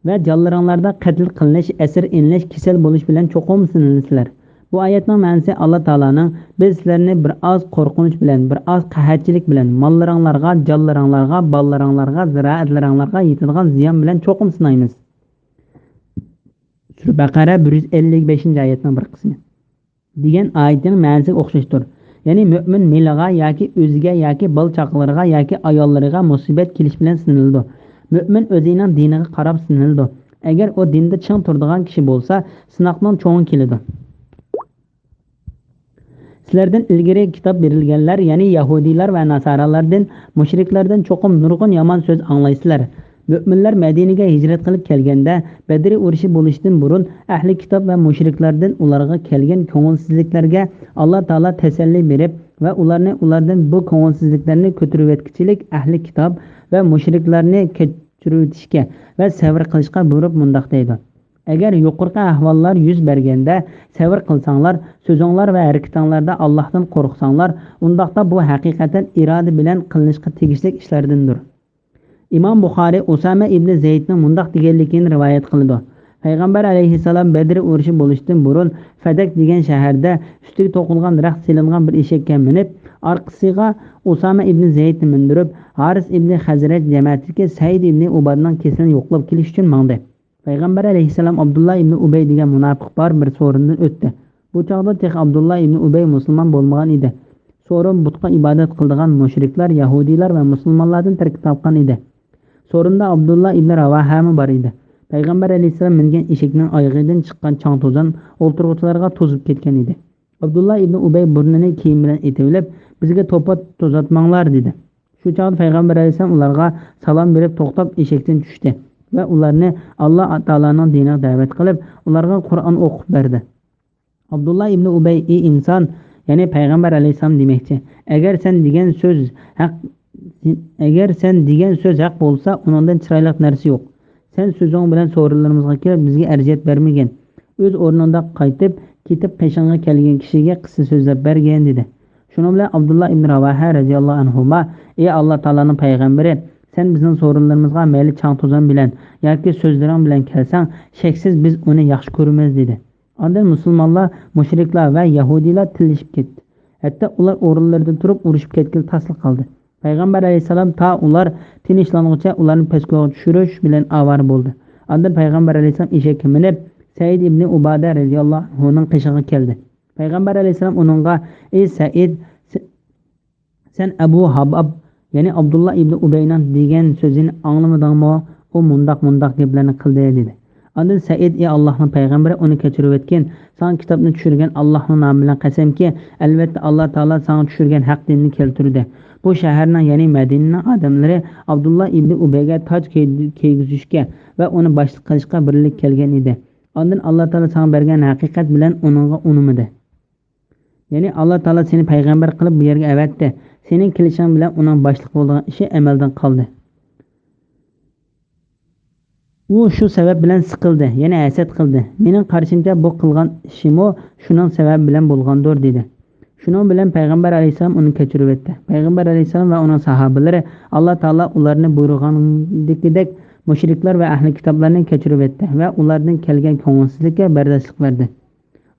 ۋە جانلىرىڭلاردا قەتل قىلىنىش، ئەسىر ئېلىنىش، كېسەل بولۇش بىلەن چوقۇم سىنىلىسىلەر. بۇ ئايەتنىڭ مەنىسى ئاللا تائالانىڭ: بىز سىلەرنى بىر ئاز قورقۇنچ بىلەن، بىر ئاز قەھەتچىلىك بىلەن، ماللىرىڭلارغا، جانلىرىڭلارغا، بالىلىرىڭلارغا، زىرائەتلىرىڭلارغا يېتىدىغان زىيان بىلەن چوقۇم سىنايمىز. سۈرە بەقەرە، بىر يۈز ئەللىك بەشىنچى ئايەتنىڭ بىر قىسمى. دېگەن ئايىتىنىڭ مەنىسىگە ئوخشاشتۇر. يەنى مۆمىن مېلىغا ياكى ئۆزىگە ياكى بالا-چاقىلىرىغا ياكى ئاياللىرىغا مۇسىبەت كېلىش بىلەن سىنىلىدۇ. مۆمىن ئۆزىنىڭ دىنىغا قاراپ سىنىلىدۇ. ئەگەر ئۇ دىندا چىڭ تۇرىدىغان كىشى بولسا، سىناقنىڭ چوڭى كېلىدۇ. سىلەردىن ئىلگىرى كىتاب بېرىلگەنلەر، يەنى يەھۇدىيلار ۋە ناسارالاردىن، مۇشرىكلاردىن چوقۇم نۇرغۇن يامان سۆز ئاڭلايسىلەر. مۆمىنلەر مەدىنىگە ھىجرەت قىلىپ كەلگەندە، بەدرى ئۇرۇشى بولۇشتىن بۇرۇن ئەھلى كىتاب ۋە مۇشرىكلاردىن ئۇلارغا كەلگەن كۆڭۈلسىزلىكلەرگە ئاللا تائالا تەسەللى بېرىپ ۋە ئۇلارنى، ئۇلاردىن بۇ كۆڭۈلسىزلىكلەرنى كۆتۈرۈۋەتكۈچىلىك ئەھلى كىتاب ۋە مۇشرىكلارنى كەچۈرۈۋېتىشكە ۋە سەۋر قىلىشقا بۇيرۇپ مۇنداق دەيدۇ: ئەگەر يۇقىرىقى ئەھۋاللار يۈز بەرگەندە سەۋر قىلساڭلار، سۆزۈڭلار ۋە ھەرىكىتىڭلاردا ئاللاھتىن قورقساڭلار، ئۇنداقتا بۇ ھەقىقەتەن ئىرادە بىلەن قىلىنىشقا تېگىشلىك ئىشلاردىندۇر. ئىمام بۇخارىي ئۇسامە ئىبنى زەيدنىڭ مۇنداق دېگەنلىكىنى رىۋايەت قىلىدۇ. پەيغەمبەر ئەلەيھىسسالام بەدر ئۇرۇشى بولۇشتىن بۇرۇن فەدەك دېگەن شەھەردە ئۈستىگە توقۇلغان رەخت سېلىنغان بىر ئېشەككە مىنىپ، ئارقىسىغا ئۇسامە ئىبنى زەيدنى مىندۈرۈپ، ھارىس ئىبنى خەزرەج جەمەتىدىكى سەئىد ئىبنى ئۇبادىنىڭ كېسىلىنى يوقلاپ كېلىش ئۈچۈن ماڭدى. پەيغەمبەر ئەلەيھىسسالام ئابدۇللا ئىبنى ئۇبەي دېگەن مۇناپىق بار بىر سورۇندىن ئۆتتى. بۇ چاغدا تېخى ئابدۇللا ئىبنى ئۇبەي مۇسۇلمان بولمىغان ئىدى. سورۇن بۇتقا ئىبادەت قىلىدىغان مۇشرىكلار، يەھۇدىيلار ۋە مۇسۇلمانلاردىن تەركىب تاپقان ئىدى. سورۇندا ئابدۇللا ئىبنى راۋاھەمۇ بار ئىدى. پەيغەمبەر ئەلەيھىسسالام مىنگەن ئېشەكنىڭ ئايىغىدىن چىققان چاڭ-توزان ئولتۇرغۇچىلارغا توزۇپ كەتكەن ئىدى. ئابدۇللا ئىبنى ئۇبەي بۇرنىنى كىيىم بىلەن ئېتىۋېلىپ، بىزگە توپا توزاتماڭلار، دېدى. شۇ چاغدا پەيغەمبەر ئەلەيھىسسالام ئۇلارغا سالام بېرىپ توختاپ ئېشەكتىن چۈشتى ۋە ئۇلارنى ئاللا تائالانىڭ دىنىغا دەۋەت قىلىپ، ئۇلارغا قۇرئان ئوقۇپ بەردى. ئابدۇللا ئىبنى ئۇبەي، ئى ئىنسان، يەنى پەيغەمبەر ئەلەيھىسسالام دېمەكچى، ئەگەر سەن دېگەن سۆز ھەق، ئەگەر سەن دېگەن سۆز ھەق بولسا، ئۇنىڭدىن چىرايلىق نەرسە يوق. سەن سۆزۈڭ بىلەن سورۇنلىرىمىزغا كېلىپ، بىزگە ئەرزىيەت بەرمىگىن. ئۆز ئورنۇڭدا قايتىپ كېتىپ، قېشىڭغا كەلگەن كىشىگە قىسسە سۆزلەپ بەرگىن، دېدى. شۇنىڭ بىلەن ئابدۇللا ئىبن راۋاھە رەزىياللاھۇ ئەنھۇما، ئى ئاللا تائالانىڭ پەيغەمبىرى، سەن بىزنىڭ سورۇنلىرىمىزغا مەيلى چاڭ-توزان بىلەن ياكى سۆزلىرىڭ بىلەن كەلسەڭ، شەكسىز بىز ئۇنى ياخشى كۆرىمىز، دېدى. ئاندىن مۇسۇلمانلار، مۇشرىكلار ۋە يەھۇدىيلار تىللىشىپ كەتتى. ھەتتا ئۇلار ئورۇنلىرىدىن تۇرۇپ ئۇرۇشۇپ كەتكىلى تاسلا قالدى. پەيغەمبەر ئەلەيھىسسالام تا ئۇلار تىنچلانغۇچە ئۇلارنى پەسكويغا چۈشۈرۈش بىلەن ئاۋارە بولدى. ئاندىن پەيغەمبەر ئەلەيھىسسالام ئېشەككە مىنىپ، سەئىد ئىبنى ئۇبادە رەزىياللاھۇ ئەنھۇنىڭ قېشىغا كەلدى. پەيغەمبەر ئەلەيھىسسالام ئۇنىڭغا، ئى سەئىد، سەن ئەبۇ ھاباب، يەنى ئابدۇللا ئىبنى ئۇبەينىڭ دېگەن سۆزىنى ئاڭلىمىدىڭمۇ؟ ئۇ مۇنداق، مۇنداق گەپلەرنى قىلدى، دېدى. ئاندىن سەئىد، ئى ئاللاھنىڭ پەيغەمبىرى، ئۇنى كەچۈرۈۋەتكىن. ساڭا كىتابنى چۈشۈرگەن ئاللاھنىڭ نامى بىلەن قەسەمكى، ئەلۋەتتە، ئاللا تائالا ساڭا چۈشۈرگەن ھەق دىننى كەلتۈردى. بۇ شەھەرنىڭ، يەنى مەدىنىنىڭ ئادەملىرى ئابدۇللا ئىبنى ئۇبەيگە تاج كىي-، كىيگۈزۈشكە ۋە ئۇنى باشلىق قىلىشقا بىرلىككە كەلگەن ئىدى. ئاندىن ئاللا تائالا ساڭا بەرگەن ھەقىقەت بىلەن ئۇنىڭغا ئۇنىمىدى. يەنى ئاللا تائالا سېنى پەيغەمبەر قىلىپ بۇ يەرگە ئەۋەتتى. سېنىڭ كېلىشىڭ بىلەن ئۇنىڭ باشلىق بولىدىغان ئىشى ئەمەلدىن قالدى. ئۇ شۇ سەۋەب بىلەن سىقىلدى، يەنى ھەسەت قىلدى. مېنىڭ قارىشىمچە، بۇ قىلغان ئىشىمۇ شۇنىڭ سەۋەبى بىلەن بولغاندۇر، دېدى. شۇنىڭ بىلەن پەيغەمبەر ئەلەيھىسسالام ئۇنى كەچۈرۈۋەتتى. پەيغەمبەر ئەلەيھىسسالام ۋە ئۇنىڭ ساھابىلىرى ئاللا تائالا ئۇلارنى بۇيرۇغاندىكىدەك مۇشرىكلار ۋە ئەھلى كىتابلارنى كەچۈرۈۋەتتى ۋە ئۇلاردىن كەلگەن كۆڭۈلسىزلىككە بەرداشلىق بەردى.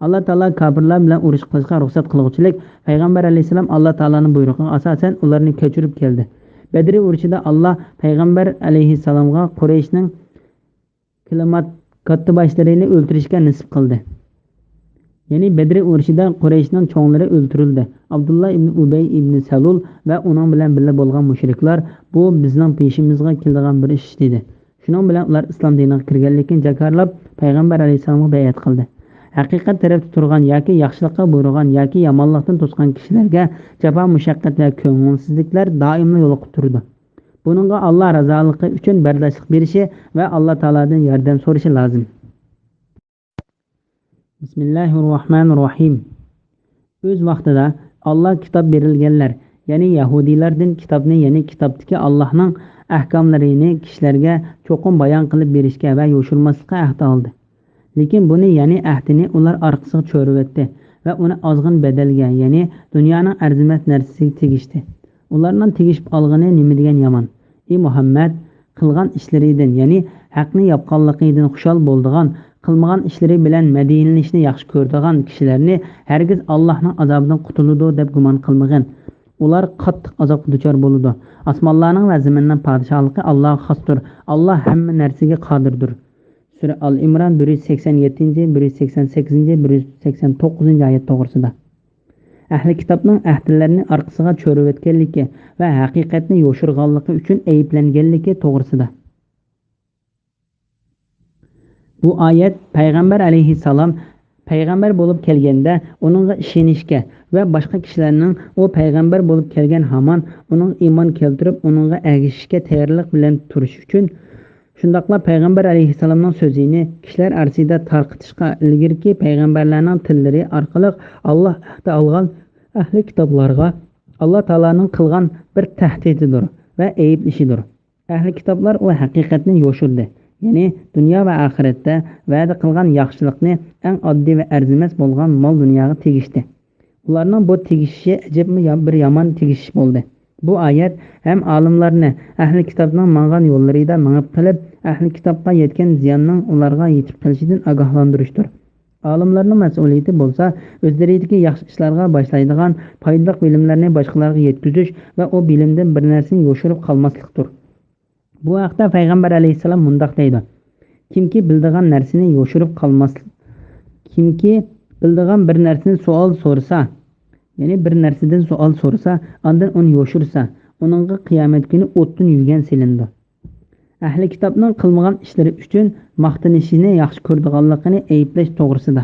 ئاللا تائالا كاپىرلار بىلەن ئۇرۇش قىلىشقا رۇخسەت قىلغۇچىلىك پەيغەمبەر ئەلەيھىسسالام ئاللا تائالانىڭ بۇيرۇقىغا ئاساسەن ئۇلارنى كەچۈرۈپ كەلدى. بەدرى ئۇرۇشىدا ئاللا پەيغەمبەر ئەلەيھىسسالامغا قۇرەيشنىڭ كىلىمات كاتتىباشلىرىنى ئۆلتۈرۈشكە نېسىپ قىلدى. يەنى بەدرى ئۇرۇشىدا قۇرەيشنىڭ چوڭلىرى ئۆلتۈرۈلدى. ئابدۇللا ئىبنى ئۇبەي ئىبنى سەلۇل ۋە ئۇنىڭ بىلەن بىللە بولغان مۇشرىكلار، بۇ بىزنىڭ بېشىمىزغا كېلىدىغان بىر ئىش، دېدى. شۇنىڭ بىلەن ئۇلار ئىسلام دىنىغا كىرگەنلىكىنى جاكارلاپ، پەيغەمبەر ئەلەيھىسسالامغا بەيئەت قىلدى. ھەقىقەت تەرەپتە تۇرغان ياكى ياخشىلىققا بۇيرۇغان ياكى يامانلىقتىن توسقان كىشىلەرگە جاپا، مۇشەققەت ۋە كۆڭۈلسىزلىكلەر دائىملا يولۇقۇپ تۇرىدۇ. بۇنىڭغا ئاللا رازالىقى ئۈچۈن بەرداشلىق بېرىشى ۋە ئاللا تائالادىن ياردەم سورىشى لازىم. بىسمىللاھىررەھمانىررەھىم. ئۆز ۋاقتىدا ئاللا كىتاب بېرىلگەنلەر، يەنى يەھۇدىيلاردىن كىتابنى، يەنى كىتابتىكى ئاللانىڭ ئەھكاملىرىنى كىشىلەرگە چوقۇم بايان قىلىپ بېرىشكە ۋە يوشۇرماسلىققا ئەھدى ئالدى. لېكىن بۇنى، يەنى ئەھدىنى ئۇلار ئارقىسىغا چۆرۈۋەتتى ۋە ئۇنى ئازغىن بەدەلگە، يەنى دۇنيانىڭ ئەرزىمەس نەرسىسىگە تېگىشتى. ئۇلارنىڭ تېگىشىپ ئالغىنى نېمە دېگەن يامان! ئى مۇھەممەد، قىلغان ئىشلىرىدىن، يەنى ھەقنى ياپقانلىقىدىن خۇشال بولىدىغان، قىلمىغان ئىشلىرى بىلەن مەدھىيلىنىشنى ياخشى كۆرىدىغان كىشىلەرنى ھەرگىز ئاللاھنىڭ ئازابىدىن قۇتۇلىدۇ دەپ گۇمان قىلمىغىن. ئۇلار قاتتىق ئازابقا دۇچار بولىدۇ. ئاسمانلارنىڭ ۋە زېمىننىڭ پادىشاھلىقى ئاللاغا خاستۇر. ئاللا ھەممە نەرسىگە قادىردۇر. سۈرە ئال ئىمران بىر يۈز سەكسەن يەتتىنچى، بىر يۈز سەكسەن سەككىزىنچى، بىر يۈز سەكسەن توققۇزىنچى ئايەت توغرىسىدا. ئەھلى كىتابنىڭ ئەھدىلەرنى ئارقىسىغا چۆرۈۋەتكەنلىكى ۋە ھەقىقەتنى يوشۇرغانلىقى ئۈچۈن ئەيىبلەنگەنلىكى توغرىسىدا. بۇ ئايەت پەيغەمبەر ئەلەيھىسسالام پەيغەمبەر بولۇپ كەلگەندە ئۇنىڭغا ئىشىنىشكە ۋە باشقا كىشىلەرنىڭ ئۇ پەيغەمبەر بولۇپ كەلگەن ھامان ئۇنىڭغا ئىمان كەلتۈرۈپ ئۇنىڭغا ئەگىشىشكە تەييارلىق بىلەن تۇرۇشى ئۈچۈن، شۇنداقلا پەيغەمبەر ئەلەيھىسسالامنىڭ سۆزىنى كىشىلەر ئارىسىدا تارقىتىشقا، ئىلگىرىكى پەيغەمبەرلەرنىڭ تىللىرى ئارقىلىق ئاللا ئەھدى ئالغان ئەھلى كىتابلارغا ئاللا تائالانىڭ قىلغان بىر تەھدىتىدۇر ۋە ئەيىبلىشىدۇر. ئەھلى كىتابلار ئۇ ھەقىقەتنى يوشۇردى. يەنى دۇنيا ۋە ئاخىرەتتە ۋەدە قىلغان ياخشىلىقنى ئەڭ ئاددىي ۋە ئەرزىمەس بولغان مال-دۇنياغا تېگىشتى. ئۇلارنىڭ بۇ تېگىشىشى ئەجەبمۇ يا-، بىر يامان تېگىشىش بولدى. بۇ ئايەت ھەم ئالىملارنى ئەھلى كىتابنىڭ ماڭغان يوللىرىدا مېڭىپ قېلىپ، ئەھلى كىتابقا يەتكەن زىياننىڭ ئۇلارغا يېتىپ قېلىشىدىن ئاگاھلاندۇرۇشتۇر. ئالىملارنىڭ مەسئۇلىيىتى بولسا، ئۆزلىرىدىكى ياخشى ئىشلارغا باشلايدىغان پايدىلىق بىلىملەرنى باشقىلارغا يەتكۈزۈش ۋە ئۇ بىلىمدىن بىر نەرسىنى يوشۇرۇپ قالماسلىقتۇر. بۇ ھەقتە پەيغەمبەر ئەلەيھىسسالام مۇنداق دەيدۇ: «كىمكى بىلىدىغان نەرسىنى يوشۇرۇپ قالماسلىق، كىمكى بىلىدىغان بىر نەرسىنى سوئال سورىسا، يەنى بىر نەرسىدىن سوئال سورىسا، ئاندىن ئۇنى يوشۇرسا، ئۇنىڭغا قىيامەت كۈنى ئوتتىن يۈگەن سېلىنىدۇ.» ئەھلى كىتابنىڭ قىلمىغان ئىشلىرى ئۈچۈن ماختىنىشىنى ياخشى كۆرىدىغانلىقىنى ئەيىبلەش توغرىسىدا.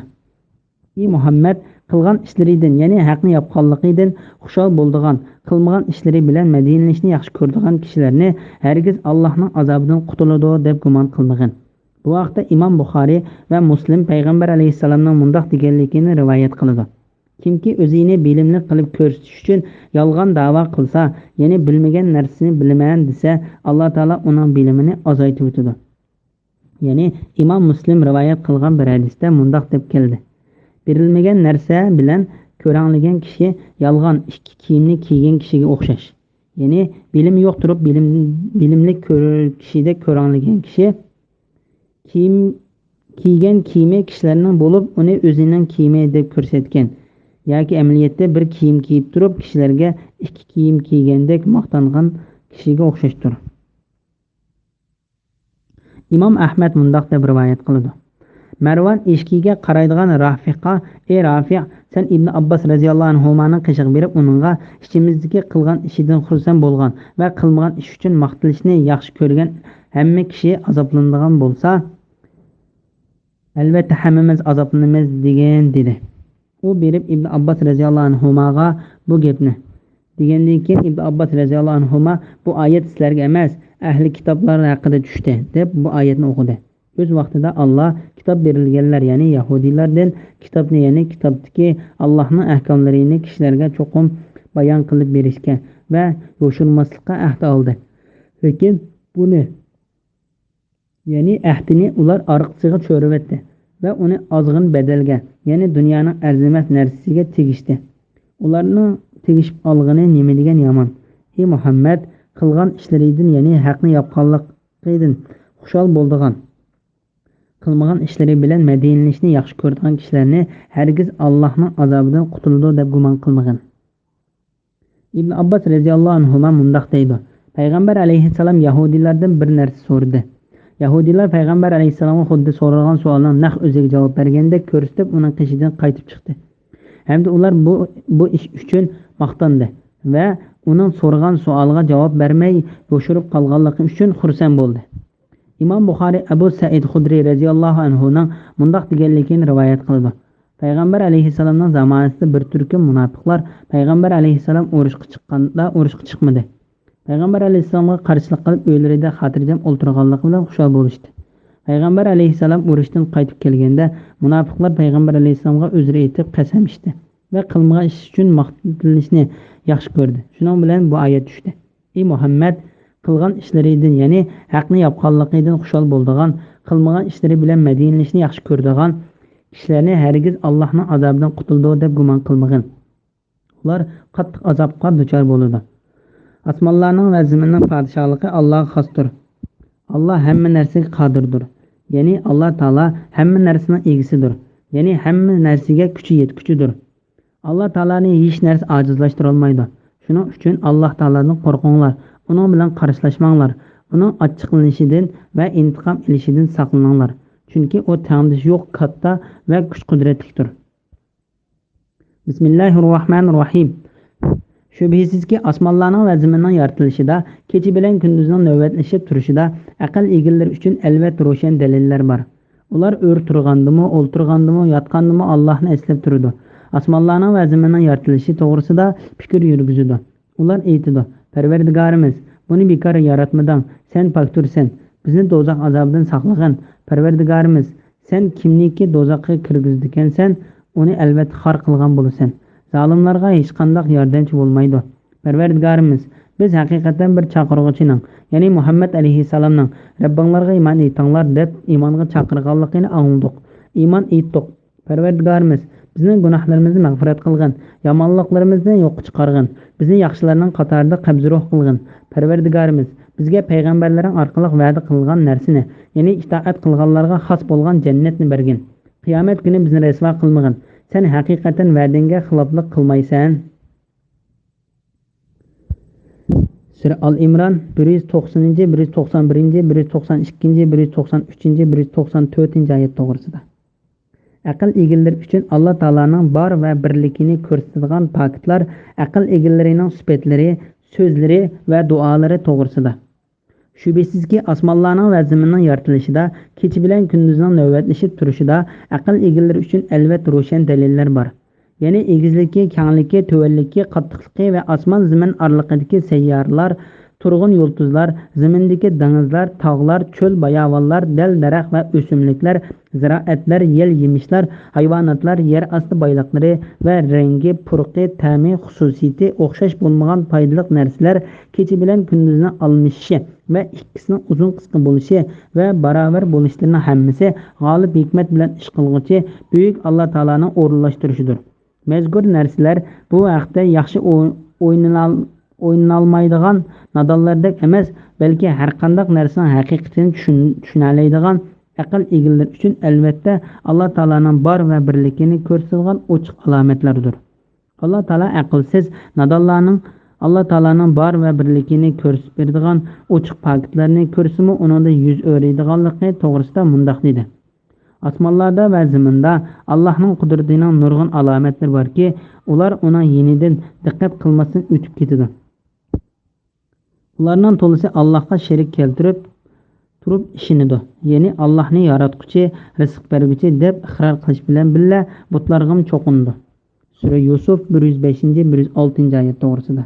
ئى مۇھەممەد، قىلغان ئىشلىرىدىن، يەنى ھەقنى ياپقانلىقىدىن خۇشال بولىدىغان، قىلمىغان ئىشلىرى بىلەن مەدھىيلىنىشنى ياخشى كۆرىدىغان كىشىلەرنى ھەرگىز ئاللاھنىڭ ئازابىدىن قۇتۇلىدۇ دەپ گۇمان قىلمىغىن. بۇ ھەقتە ئىمام بۇخارىي ۋە مۇسلىم پەيغەمبەر ئەلەيھىسسالامنىڭ مۇنداق دېگەنلىكىنى رىۋايەت قىلىدۇ: «كىمكى ئۆزىنى بىلىملىك قىلىپ كۆرسىتىش ئۈچۈن يالغان دەۋا قىلسا، يەنى بىلمىگەن نەرسىنى بىلىمەن دېسە، ئاللا تائالا ئۇنىڭ بىلىمىنى ئازايتىۋېتىدۇ.» يەنى ئىمام مۇسلىم رىۋايەت قىلغان بىر ھەدىستە مۇنداق دەپ كەلدى: «بىلىلمىگەن نەرسە بىلەن كۆرەڭلىگەن كىشى يالغان ئىككى كىيىمنى كىيگەن كىشىگە ئوخشاش.» يەنى بىلىمى يوق تۇرۇپ بىلىم، بىلىملىك كۆرۈر كىشىدەك كۆرەڭلىگەن كىشى كىيىم، كىيگەن كىيىمى كىشىلەرنىڭ بولۇپ، ئۇنى ئۆزىنىڭ كىيىمى دەپ كۆرسەتكەن ياكى ئەمەلىيەتتە بىر كىيىم كىيىپ تۇرۇپ، كىشىلەرگە ئىككى كىيىم كىيگەندەك ماختانغان كىشىگە ئوخشاشتۇر. ئىمام ئەھمەد مۇنداق دەپ رىۋايەت قىلىدۇ: مەرۋان ئېشىكىگە قارايدىغان رافىققا: «ئەي رافىق، سەن ئىبن ئابباس رەزىياللاھۇ ئەنھۇمانىڭ قېشىغا بېرىپ، ئۇنىڭغا ئىچىمىزدىكى قىلغان ئىشىدىن خۇرسەن بولغان ۋە قىلمىغان ئىشى ئۈچۈن ماختىلىشنى ياخشى كۆرگەن ھەممە كىشى ئازابلىنىدىغان بولسا، ئەلۋەتتە ھەممىمىز ئازابلىنىمىز» دېگىن، دېدى. ئۇ بېرىپ ئىبن ئابباس رەزىياللاھۇ ئەنھۇماغا بۇ گەپنى دېگەندىن كېيىن، ئىبن ئابباس رەزىياللاھۇ ئەنھۇما: «بۇ ئايەت سىلەرگە ئەمەس، ئەھلى كىتابلار ھەققىدە چۈشتى» دەپ، بۇ ئايەتنى ئوقۇدى. ئۆز ۋاقتىدا ئاللا كىتاب بېرىلگەنلەر، يەنى يەھۇدىيلاردىن كىتابنى، يەنى كىتابتىكى ئاللانىڭ ئەھكاملىرىنى كىشىلەرگە چوقۇم بايان قىلىپ بېرىشكە ۋە يوشۇرماسلىققا ئەھدە ئالدى. لېكىن بۇنى، يەنى ئەھدىنى ئۇلار ئارقىسىغا چۆرۈۋەتتى ۋە ئۇنى ئازغىن بەدەلگە، يەنى دۇنيانىڭ ئەرزىمەس نەرسىسىگە تېگىشتى. ئۇلارنىڭ تېگىشىپ ئالغىنى نېمە دېگەن يامان! ئى مۇھەممەد، قىلغان ئىشلىرىدىن، يەنى ھەقنى ياپقانلىقىدىن خۇشال بولىدىغان، قىلمىغان ئىشلىرى بىلەن مەدھىيلىنىشنى ياخشى كۆرىدىغان كىشىلەرنى ھەرگىز ئاللاھنىڭ ئازابىدىن قۇتۇلىدۇ دەپ گۇمان قىلمىغىن. ئىبن ئابباس رەزىياللاھۇ ئەنھۇما مۇنداق دەيدۇ: پەيغەمبەر ئەلەيھىسسالام يەھۇدىيلاردىن بىر نەرسە سورىدى. يەھۇدىيلار پەيغەمبەر ئەلەيھىسسالامغا خۇددى سورالغان سوئالنىڭ نەق ئۆزىگە جاۋاب بەرگەندەك كۆرسىتىپ، ئۇنىڭ قېشىدىن قايتىپ چىقتى. ھەمدە ئۇلار بۇ، بۇ ئىش ئۈچۈن ماختاندى ۋە ئۇنىڭ سورىغان سوئالىغا جاۋاب بەرمەي يوشۇرۇپ قالغانلىقى ئۈچۈن خۇرسەن بولدى. ئىمام بۇخارىي ئەبۇ سەئىد خۇدرى رەزىياللاھۇ ئەنھۇنىڭ مۇنداق دېگەنلىكىنى رىۋايەت قىلىدۇ: پەيغەمبەر ئەلەيھىسسالامنىڭ زامانىسىدا بىر تۈركۈم مۇناپىقلار پەيغەمبەر ئەلەيھىسسالام ئۇرۇشقا چىققاندا ئۇرۇشقا چىقمىدى. پەيغەمبەر ئەلەيھىسسالامغا قارشىلىق قىلىپ، ئۆيلىرىدە خاتىرجەم ئولتۇرغانلىقى بىلەن خۇشال بولۇشتى. پەيغەمبەر ئەلەيھىسسالام ئۇرۇشتىن قايتىپ كەلگەندە، مۇناپىقلار پەيغەمبەر ئەلەيھىسسالامغا ئۆزرە ئېيتىپ قەسەم ئىچتى ۋە قىلمىغان ئىش ئۈچۈن ماختىلىشنى ياخشى كۆردى. شۇنىڭ بىلەن بۇ ئايەت چۈشتى: ئى مۇھەممەد، قىلغان ئىشلىرىدىن، يەنى ھەقنى ياپقانلىقىدىن خۇشال بولىدىغان، قىلمىغان ئىشلىرى بىلەن مەدھىيلىنىشنى ياخشى كۆرىدىغان كىشىلەرنى ھەرگىز ئاللاھنىڭ ئازابىدىن قۇتۇلىدۇ دەپ گۇمان قىلمىغىن. ئۇلار قاتتىق ئازابقا دۇچار بولىدۇ. ئاسمانلارنىڭ ۋە زېمىننىڭ پادىشاھلىقى ئاللاغا خاستۇر. ئاللا ھەممە نەرسىگە قادىردۇر. يەنى ئاللا تائالا ھەممە نەرسىنىڭ ئىگىسىدۇر. يەنى ھەممە نەرسىگە كۈچى يەتكۈچىدۇر. ئاللا تائالانى ھېچ نەرسە ئاجىزلاشتۇرالمايدۇ. شۇنىڭ ئۈچۈن ئاللا تائالادىن قورقۇڭلار، ئۇنىڭ بىلەن قارشىلاشماڭلار، ئۇنىڭ ئاچچىقلىنىشىدىن ۋە ئىنتىقام ئېلىشىدىن ساقلىنىڭلار. چۈنكى ئۇ تەڭدىشى يوق، كاتتا ۋە كۈچ-قۇدرەتلىكتۇر. بىسمىللاھىررەھمانىررەھىم. شۈبھىسىزكى، ئاسمانلارنىڭ ۋە زېمىننىڭ يارىتىلىشىدا، كېچە بىلەن كۈندۈزنىڭ نۆۋەتلىشىپ تۇرۇشىدا ئەقىل ئىگىلىرى ئۈچۈن ئەلۋەتتە روشەن دەلىللەر بار. ئۇلار ئۆرە تۇرغاندىمۇ، ئولتۇرغاندىمۇ، ياتقاندىمۇ ئاللاھنى ئەسلەپ تۇرىدۇ. ئاسمانلارنىڭ ۋە زېمىننىڭ يارىتىلىشى توغرىسىدا پىكىر يۈرگۈزىدۇ. ئۇلار ئېيتىدۇ: پەرۋەردىگارىمىز، بۇنى بىكار ياراتمىدىڭ، سەن پاكتۇرسەن، بىزنى دوزاخ ئازابىدىن ساقلىغىن. پەرۋەردىگارىمىز، سەن كىمنىكى دوزاخقا كىرگۈزىدىكەنسەن، ئۇنى ئەلۋەتتە خار قىلغان بولىسەن. زالىملارغا ھېچقانداق ياردەمچى بولمايدۇ. پەرۋەردىگارىمىز، بىز ھەقىقەتەن بىر چاقىرغۇچىنىڭ، يەنى مۇھەممەد ئەلەيھىسسالامنىڭ «رەببىڭلارغا ئىمان ئېيتىڭلار» دەپ ئىمانغا چاقىرغانلىقىنى ئاڭلىدۇق. ئىمان ئېيتتۇق. پەرۋەردىگارىمىز، بىزنىڭ گۇناھلىرىمىزنى مەغپىرەت قىلغىن، يامانلىقلىرىمىزنى يوققا چىقارغىن، بىزنى ياخشىلارنىڭ قاتارىدا قەبزى روھ قىلغىن. پەرۋەردىگارىمىز، بىزگە پەيغەمبەرلىرىڭ ئارقىلىق ۋەدە قىلغان نەرسىنى، يەنى ئىتائەت قىلغانلارغا خاس بولغان جەننەتنى بەرگىن. قىيامەت كۈنى بىزنى رەسۋا قىلمىغىن. سەن ھەقىقەتەن ۋەدەڭگە خىلاپلىق قىلمايسەن. سۈرە ئال ئىمران، بىر يۈز توقسىنىنچى، بىر يۈز توقسان بىرىنچى، بىر يۈز توقسان ئىككىنچى، بىر يۈز توقسان ئۈچىنچى، بىر يۈز توقسان تۆتىنچى ئايەت توغرىسىدا. ئەقىل ئىگىلىرى ئۈچۈن ئاللا تائالانىڭ بار ۋە بىرلىكىنى كۆرسىتىدىغان پاكىتلار، ئەقىل ئىگىلىرىنىڭ سۈپەتلىرى، سۆزلىرى ۋە دۇئالىرى توغرىسىدا. شۈبھىسىزكى، ئاسمانلارنىڭ ۋە زېمىننىڭ يارىتىلىشىدا، كېچە بىلەن كۈندۈزنىڭ نۆۋەتلىشىپ تۇرۇشىدا ئەقىل ئىگىلىرى ئۈچۈن ئەلۋەتتە روشەن دەلىللەر بار. يەنى ئېگىزلىكى، كەڭلىكى، تۆۋەنلىكى، قاتتىقلىقى ۋە ئاسمان زېمىن ئارىلىقىدىكى سەييارىلار، تۇرغۇن يۇلتۇزلار، زېمىندىكى دېڭىزلار، تاغلار، چۆل، باياۋانلار، دەل-دەرەخ ۋە ئۆسۈملۈكلەر، زىرائەتلەر، يەل-يېمىشلار، ھايۋاناتلار، يەر ئاستى بايلىقلىرى ۋە رەڭگى، پۇرىقى، تەمى، خۇسۇسىيىتى ئوخشاش بولمىغان پايدىلىق نەرسىلەر، كېچە بىلەن كۈندۈزنىڭ ئالمىشىشى ۋە ئىككىسىنىڭ ئۇزۇن قىسقا بولۇشى ۋە باراۋەر بولۇشلىرىنىڭ ھەممىسى غالىب ھېكمەت بىلەن ئىش قىلغۇچى بۈيۈك ئاللا تائالانىڭ ئورۇنلاشتۇرۇشىدۇر. مەزكۇر نەرسىلەر بۇ ھەقتە ياخشى ئوي-، ئوينىلال-، ئوينىلالمايدىغان نادانلاردەك ئەمەس، بەلكى ھەرقانداق نەرسىنىڭ ھەقىقىتىنى چۈشىن-، چۈشىنەلەيدىغان ئەقىل ئىگىلىرى ئۈچۈن ئەلۋەتتە ئاللا تائالانىڭ بار ۋە بىرلىكىنى كۆرسىتىدىغان ئوچۇق ئالامەتلەردۇر. ئاللا تائالا ئەقىلسىز، نادانلارنىڭ ئاللا تائالانىڭ بار ۋە بىرلىكىنى كۆرسىتىپ بېرىدىغان ئوچۇق پاكىتلارنى كۆرسىمۇ ئۇنىڭدىن يۈز ئۆرۈيدىغانلىقى توغرىسىدا مۇنداق دېدى. ئاسمانلاردا ۋە زېمىندا ئاللاھنىڭ قۇدرىتىنىڭ نۇرغۇن ئالامەتلىرى باركى، ئۇلار ئۇنىڭ يېنىدىن دىققەت قىلماستىن ئۆتۈپ كېتىدۇ. ئۇلارنىڭ تولىسى ئاللاھقا شېرىك كەلتۈرۈپ تۇرۇپ ئىشىنىدۇ. يەنى ئاللاھنى ياراتقۇچى، رىزىق بەرگۈچى دەپ ئىقرار قىلىش بىلەن بىللە بۇتلارغىمۇ چوقۇنىدۇ. سۈرە يۈسۈف بىر يۈز بەشىنچى، بىر يۈز ئالتىنچى ئايەت توغرىسىدا.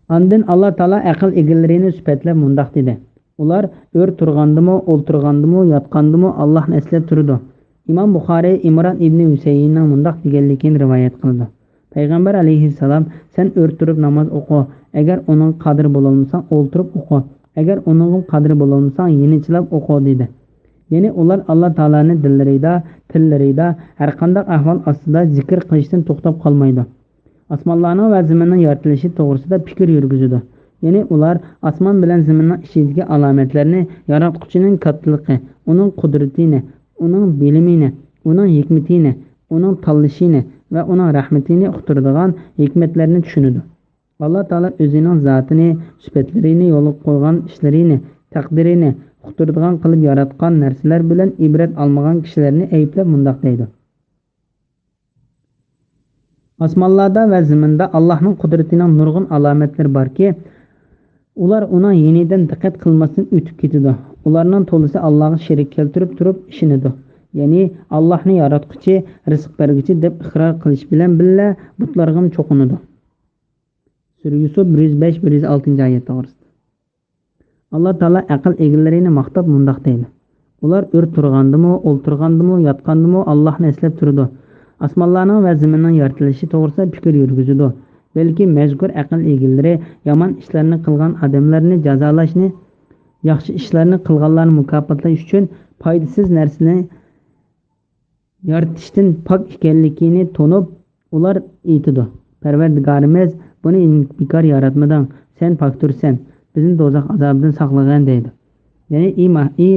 ئاندىن ئاللا تائالا ئەقىل ئىگىلىرىنى سۈپەتلەپ مۇنداق دېدى: «ئۇلار ئۆر تۇرغاندىمۇ، ئولتۇرغاندىمۇ، ياتقاندىمۇ ئاللاھنى ئەسلەپ تۇرىدۇ.» ئىمام بۇخارىي ئىمران ئىبنى ھۈسەيىننىڭ مۇنداق دېگەنلىكىنى رىۋايەت قىلىدۇ. پەيغەمبەر ئەلەيھىسسالام: «سەن ئۆر تۇرۇپ ناماز ئوقۇ، ئەگەر ئۇنىڭغا قادىر بولالمىساڭ، ئولتۇرۇپ ئوقۇ، ئەگەر ئۇنىڭغا قادىر بولالمىساڭ، يېنىچىلاپ ئوقۇ» دېدى. يەنى ئۇلار ئاللا تائالانى دىللىرىدا، تىللىرىدا، ھەرقانداق ئەھۋال ئاستىدا زىكىر قىلىشتىن توختاپ قالمايدۇ. ئاسمانلارنىڭ ۋە زېمىننىڭ يارىتىلىشى توغرىسىدا پىكىر يۈرگۈزىدۇ. يەنى ئۇلار ئاسمان بىلەن زېمىننىڭ ئىچىدىكى ئالامەتلەرنى، ياراتقۇچىنىڭ كاتتىلىقى، ئۇنىڭ قۇدرىتىنى، ئۇنىڭ بىلىمىنى، ئۇنىڭ ھېكمىتىنى، ئۇنىڭ تاللىشىنى ۋە ئۇنىڭ رەھمىتىنى ئۇقتۇرىدىغان ھېكمەتلەرنى چۈشىنىدۇ. ئاللا تائالا ئۆزىنىڭ زاتىنى، سۈپەتلىرىنى، يولغا قويغان ئىشلىرىنى، تەقدىرىنى ئۇقتۇرىدىغان قىلىپ ياراتقان نەرسىلەر بىلەن ئىبرەت ئالمىغان كىشىلەرنى ئەيىبلەپ مۇنداق دەيدۇ: «ئاسمانلاردا ۋە زېمىندا ئاللاھنىڭ قۇدرىتىنىڭ نۇرغۇن ئالامەتلىرى باركى، ئۇلار ئۇنىڭ يېنىدىن دىققەت قىلماستىن ئۆتۈپ كېتىدۇ. ئۇلارنىڭ تولىسى ئاللاغا شېرىك كەلتۈرۈپ تۇرۇپ ئىشىنىدۇ.» يەنى ئاللاھنى ياراتقۇچى، رىزىق بەرگۈچى دەپ ئىقرار قىلىش بىلەن بىللە بۇتلارغىمۇ چوقۇنىدۇ. سۈرە يۈسۈف بىر يۈز بەش، بىر يۈز ئالتىنچى ئايەت توغرىسىدا. ئاللا تائالا ئەقىل ئىگىلىرىنى ماختاپ مۇنداق دەيدۇ: «ئۇلار ئۆر تۇرغاندىمۇ، ئولتۇرغاندىمۇ، ياتقاندىمۇ ئاللاھنى ئەسلەپ تۇرىدۇ. ئاسمانلارنىڭ ۋە زېمىننىڭ يارىتىلىشى توغرىسىدا پىكىر يۈرگۈزىدۇ. بەلكى مەزكۇر ئەقىل ئىگىلىرى يامان ئىشلارنى قىلغان ئادەملەرنى جازالاشنى، ياخشى ئىشلارنى قىلغانلارنى مۇكاپاتلاش ئۈچۈن پايدىسىز نەرسىنى يارىتىشتىن پاك ئىكەنلىكىنى تونۇپ، ئۇلار ئېيتىدۇ: پەرۋەردىگارىمىز، بۇنى بىكار ياراتمىدىڭ، سەن پاكتۇرسەن، بىزنى دوزاخ ئازابىدىن ساقلىغىن» دەيدۇ. يەنى ئى ما-، ئى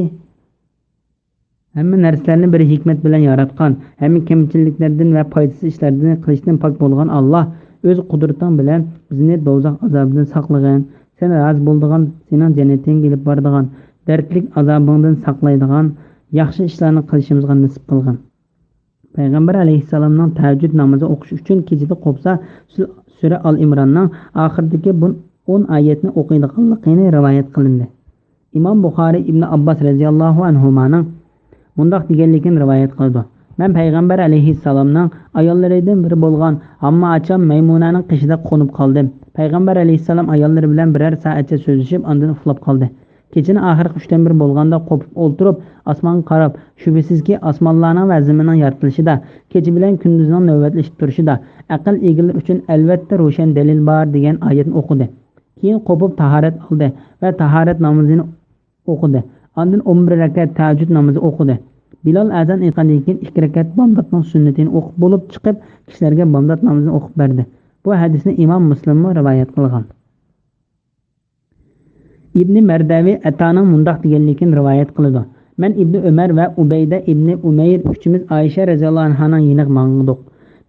ھەممە نەرسىلەرنى بىر ھېكمەت بىلەن ياراتقان، ھەممە كەمچىلىكلەردىن ۋە پايدىسىز ئىشلاردىن قىلىشتىن پاك بولغان ئاللا، ئۆز قۇدرىتىڭ بىلەن بىزنى دوزاخ ئازابىدىن ساقلىغىن، سەن رازى بولىدىغان، سېنىڭ جەننىتىڭگە ئېلىپ بارىدىغان، دەردلىك ئازابىڭدىن ساقلايدىغان ياخشى ئىشلارنى قىلىشىمىزغا نېسىپ قىلغىن. پەيغەمبەر ئەلەيھىسسالامنىڭ تەھەججۇد نامىزى ئوقۇش ئۈچۈن كېچىدە قوپسا، سۈ-، سۈرە ئال ئىمراننىڭ ئاخىرىدىكى بۇ ئون ئايەتنى ئوقۇيدىغانلىقىنى رىۋايەت قىلىندى. ئىمام بۇخارىي ئىبن ئابباس رەزىياللاھۇ ئەنھۇمانىڭ مۇنداق دېگەنلىكىنى رىۋايەت قىلىدۇ: «مەن پەيغەمبەر ئەلەيھىسسالامنىڭ ئاياللىرىدىن بىرى بولغان ھامما ئاچام مەيمۇنەنىڭ قېشىدا قونۇپ قالدىم. پەيغەمبەر ئەلەيھىسسالام ئاياللىرى بىلەن بىرەر سائەتچە سۆزلىشىپ، ئاندىن ئۇخلاپ قالدى. كېچىنىڭ ئاخىرقى ئۈچتىن بىرى بولغاندا قوپۇپ ئولتۇرۇپ، ئاسمانغا قاراپ، شۈبھىسىزكى، ئاسمانلارنىڭ ۋە زېمىننىڭ يارىتىلىشىدا، كېچە بىلەن كۈندۈزنىڭ نۆۋەتلىشىپ تۇرۇشىدا ئەقىل ئىگىلىرى ئۈچۈن ئەلۋەتتە روشەن دەلىل بار دېگەن ئايەتنى ئوقۇدى. كېيىن قوپۇپ تاھارەت ئالدى ۋە تاھارەت نامىزىنى ئوقۇدى. ئاندىن ئون بىر رەكەت تەھەججۇد نامىزى ئوقۇدى. بىلال ئەزان ئېيتقاندىن كېيىن ئىككى رەكەت بامداتنىڭ سۈننىتىنى ئوقۇپ بولۇپ چىقىپ، كىشىلەرگە بامدات نامىزىنى ئوقۇپ بەردى. بۇ ھەدىسنى ئىمام مۇسلىممۇ رىۋايەت قىلغان. ئىبنى مەردەۋى ئەتانىڭ مۇنداق دېگەنلىكىنى رىۋايەت قىلىدۇ: مەن ئىبنى ئۆمەر ۋە ئۇبەيدە ئىبنى ئۇمەير ئۈچىمىز ئائىشە رەزىياللاھۇ ئەنھانىڭ يېنىغا ماڭدۇق.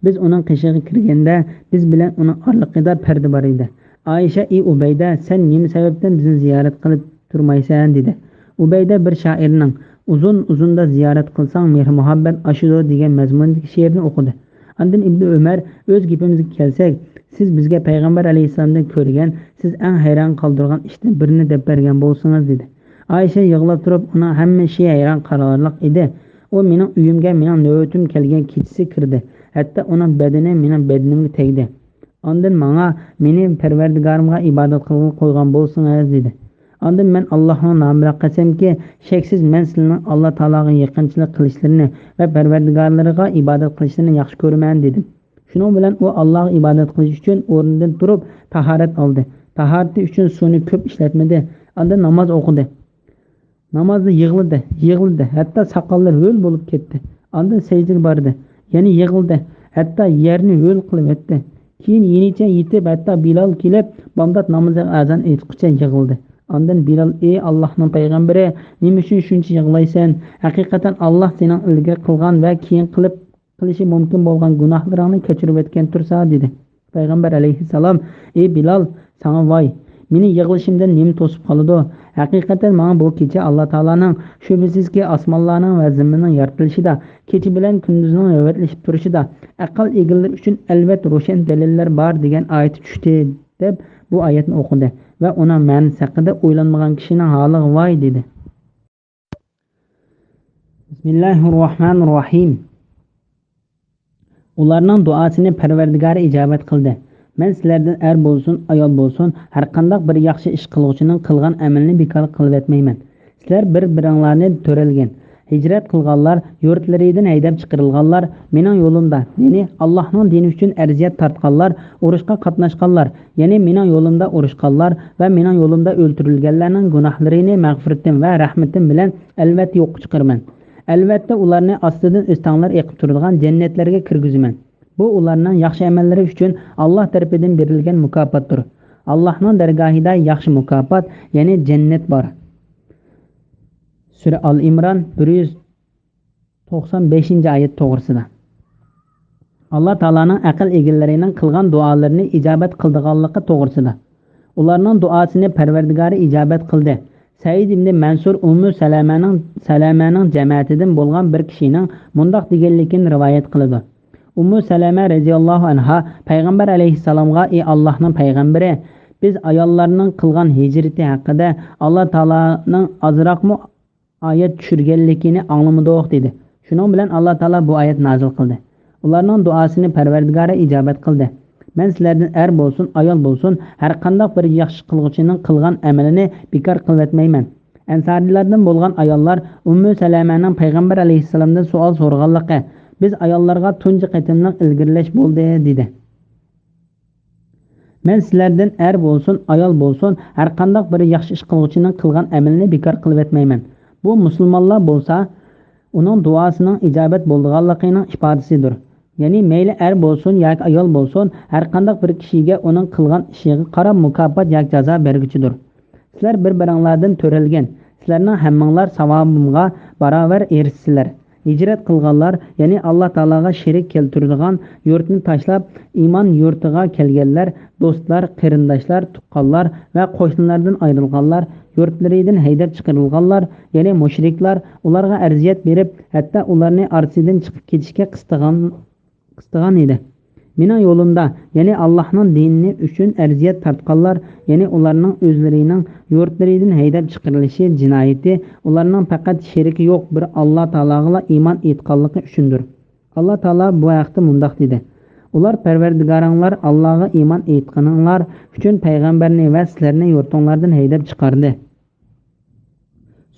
بىز ئۇنىڭ قېشىغا كىرگەندە، بىز بىلەن ئۇنىڭ ئارىلىقىدا پەردە بار ئىدى. ئائىشە: «ئى ئۇبەيدە، سەن نېمە سەۋەبتىن بىزنى زىيارەت قىلىپ تۇرمايسەن؟» دېدى. ئۇبەيدە بىر شائىرنىڭ: «ئۇزۇن-ئۇزۇندا زىيارەت قىلساڭ، مېھىر-مۇھەببەت ئاشىدۇ» دېگەن مەزمۇندىكى شېئىرنى ئوقۇدى. ئاندىن ئىبنى ئۆمەر: «ئۆز گېپىمىزگە كەلسەك، سىز بىزگە پەيغەمبەر ئەلەيھىسسالامدىن كۆرگەن، سىز ئەڭ ھەيران قالدۇرغان ئىشتىن بىرنى دەپ بەرگەن بولسىڭىز» دېدى. ئائىشە يىغلاپ تۇرۇپ: «ئۇنىڭ ھەممە ئىشى ھەيران قالارلىق ئىدى. ئۇ مېنىڭ ئۆيۈمگە مېنىڭ نۆۋىتىم كەلگەن كېچىسى كىردى. ھەتتا ئۇنىڭ بەدىنى مېنىڭ بەدىنىمگە تەگدى. ئاندىن ماڭا، مېنى پەرۋەردىگارىمغا ئىبادەت قىلغىلى قويغان بولسىڭىز» دېدى. ئاندىن مەن ئاللاھنىڭ نامى بىلەن قەسەمكى، شەكسىز مەن سىلەرنىڭ ئاللا تائالاغا يېقىنچىلىق قىلىشلىرىنى ۋە پەرۋەردىگارلىرىغا ئىبادەت قىلىشلىرىنى ياخشى كۆرىمەن دېدى. شۇنىڭ بىلەن ئۇ ئاللاغا ئىبادەت قىلىش ئۈچۈن ئورنىدىن تۇرۇپ تاھارەت ئالدى. تاھارىتى ئۈچۈن سۇنى كۆپ ئىشلەتمىدى. ئاندىن ناماز ئوقۇدى. نامازدا يىغلىدى، يىغلىدى، ھەتتا ساقاللىرى ھۆل بولۇپ كەتتى. ئاندىن سەجدىگە باردى، يەنە يىغلىدى، ھەتتا يەرنى ھۆل قىلىۋەتتى. كېيىن يېنىچە يېتىپ، ھەتتا بىلال كېلىپ بامدات نامىزىغا ئەزان ئېيتقۇچە يىغلىدى. ئاندىن بىلال: «ئى ئاللاھنىڭ پەيغەمبىرى، نېمە ئۈچۈن شۇنچە يىغلايسەن؟ ھەقىقەتەن ئاللاھ سېنىڭ ئىلگىرى قىلغان ۋە كېيىن قىلىپ قىلىشى مۇمكىن بولغان گۇناھلىرىڭنى كەچۈرۈۋەتكەن تۇرسا» دېدى. پەيغەمبەر ئەلەيھىسسالام: «ئى بىلال، ساڭا ۋاي! مېنى يىغلىشىمدىن نېمە توسۇپ قالىدۇ؟ ھەقىقەتەن ماڭا بۇ كېچە ئاللا تائالانىڭ، شۈبھىسىزكى، ئاسمانلارنىڭ ۋە زېمىننىڭ يارىتىلىشىدا، كېچە بىلەن كۈندۈزنىڭ نۆۋەتلىشىپ تۇرۇشىدا ئەقىل ئىگىلىرى ئۈچۈن ئەلۋەتتە روشەن دەلىللەر بار دېگەن ئايىتى چۈشتى» دەپ بۇ ئايەتنى ئوقۇدى ۋە ئۇنىڭ مەنىسى ھەققىدە ئويلانمىغان كىشىنىڭ ھالىغا ۋاي دېدى. بىسمىللاھىرراھمانىر راھىم. ئۇلارنىڭ دۇئاسىنى پەرۋەردىگارى ئىجابەت قىلدى. مەن سىلەردىن ئەر بولسۇن، ئايال بولسۇن، ھەرقانداق بىر ياخشى ئىش قىلغۇچىنىڭ قىلغان ئەمىلىنى بىكار قىلىۋەتمەيمەن. سىلەر بىر-بىرىڭلارنى تۆرەلگەن، ھىجرەت قىلغانلار، يۇرتلىرىدىن ھەيدەپ چىقىرىلغانلار، مېنىڭ يولۇمدا، يەنى ئاللاھنىڭ دىنى ئۈچۈن ئەزىيەت تارتقانلار، ئۇرۇشقا قاتناشقانلار، يەنى مېنىڭ يولۇمدا ئۇرۇشقانلار ۋە مېنىڭ يولۇمدا ئۆلتۈرۈلگەنلەرنىڭ گۇناھلىرىنى مەغپىرىتىم ۋە رەھمىتىم بىلەن ئەلۋەتتە يوققا چىقىرىمەن. ئەلۋەتتە ئۇلارنى ئاستىدىن ئۆستەڭلەر ئېقىپ تۇرىدىغان جەننەتلەرگە كىرگۈزىمەن. بۇ ئۇلارنىڭ ياخشى ئەمەللىرى ئۈچۈن ئاللاھ تەرىپىدىن بېرىلگەن مۇكاپاتتۇر. ئاللاھنىڭ دەرگاھىدا ياخشى مۇكاپات، يەنى جەننەت بار. سۈرە ئال ئىمران، بىر يۈز توقسان بەشىنچى ئايەت توغرىسىدا. ئاللا تائالانىڭ ئەقىل ئىگىلىرىنىڭ قىلغان دۇئالىرىنى ئىجابەت قىلىدىغانلىقى توغرىسىدا. ئۇلارنىڭ دۇئاسىنى پەرۋەردىگارى ئىجابەت قىلدى. سەئىد ئىبنى مەنسۇر ئۇممۇ سەلەمەنىڭ، سەلەمەنىڭ جەمەتىدىن بولغان بىر كىشىنىڭ مۇنداق دېگەنلىكىنى رىۋايەت قىلىدۇ. ئۇممۇ سەلەمە رەزىياللاھۇ ئەنھا پەيغەمبەر ئەلەيھىسسالامغا: «ئى ئاللاھنىڭ پەيغەمبىرى، بىز ئاياللارنىڭ قىلغان ھىجرىتى ھەققىدە ئاللا تائالانىڭ ئازراقمۇ ئايەت چۈشۈرگەنلىكىنى ئاڭلىمىدۇق» دېدى. شۇنىڭ بىلەن ئاللا تائالا بۇ ئايەت نازىل قىلدى. ئۇلارنىڭ دۇئاسىنى پەرۋەردىگارى ئىجابەت قىلدى. مەن سىلەردىن ئەر بولسۇن، ئايال بولسۇن، ھەرقانداق بىر ياخشى قىلغۇچىنىڭ قىلغان ئەمىلىنى بىكار قىلىۋەتمەيمەن. ئەنسارىيلاردىن بولغان ئاياللار ئۇممۇ سەلەمەنىڭ پەيغەمبەر ئەلەيھىسسالامدىن سوئال سورىغانلىقى، بىز ئاياللارغا تۇنجى قېتىملىق ئىلگىرىلەش بولدى، دېدى. مەن سىلەردىن ئەر بولسۇن، ئايال بولسۇن، ھەرقانداق بىر ياخشى ئىش قىلغۇچىنىڭ قىلغان ئەمىلىنى بىكار قىلىۋەتمەيمەن. بۇ مۇسۇلمانلار بولسا، ئۇنىڭ دۇئاسىنىڭ ئىجابەت بولىدىغانلىقىنىڭ ئىپادىسىدۇر. يەنى مەيلى ئەر بولسۇن ياكى ئايال بولسۇن، ھەرقانداق بىر كىشىگە ئۇنىڭ قىلغان ئىشىغا قاراپ مۇكاپات ياكى جازا بەرگۈچىدۇر. سىلەر بىر-بىرىڭلاردىن تۆرەلگەن، سىلەرنىڭ ھەممىڭلار ساۋابىمغا باراۋەر ئېرىشىسىلەر. ھىجرەت قىلغانلار، يەنى ئاللا تائالاغا شېرىك كەلتۈرىدىغان يۇرتنى تاشلاپ، ئىمان يۇرتىغا كەلگەنلەر، دوستلار، قېرىنداشلار، تۇغقانلار ۋە قوشنىلاردىن ئايرىلغانلار، يۇرتلىرىدىن ھەيدەپ چىقىرىلغانلار، يەنى مۇشرىكلار، ئۇلارغا ئەزىيەت بېرىپ، ھەتتا ئۇلارنى ئارىسىدىن چىقىپ كېتىشكە قىستىغان، قىستىغان ئىدى. مېنىڭ يولۇمدا، يەنى ئاللاھنىڭ دىنى ئۈچۈن ئەزىيەت تارتقانلار، يەنى ئۇلارنىڭ ئۆزلىرىنىڭ يۇرتلىرىدىن ھەيدەپ چىقىرىلىشى جىنايىتى ئۇلارنىڭ پەقەت شېرىكى يوق بىر ئاللا تائالاغىلا ئىمان ئېيتقانلىقى ئۈچۈندۇر. ئاللا تائالا بۇ ھەقتە مۇنداق دېدى: «ئۇلار پەرۋەردىگارىڭلار ئاللاغا ئىمان ئېيتقىنىڭلار ئۈچۈن پەيغەمبەرنى ۋە سىلەرنى يۇرتۇڭلاردىن ھەيدەپ چىقاردى.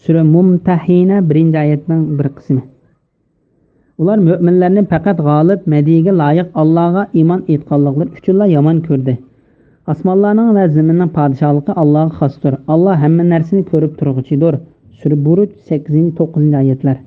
سۈرە مۇمتەھىنە، بىرىنچى ئايەتنىڭ بىر قىسمى. ئۇلار مۆمىنلەرنى پەقەت غالىب، مەدھىيىگە لايىق ئاللاغا ئىمان ئېيتقانلىقلىرى ئۈچۈنلا يامان كۆردى. ئاسمانلارنىڭ ۋە زېمىننىڭ پادىشاھلىقى ئاللاغا خاستۇر. ئاللا ھەممە نەرسىنى كۆرۈپ تۇرغۇچىدۇر. سۈرە بۇرۇج، سەككىزىنچى، توققۇزىنچى ئايەتلەر.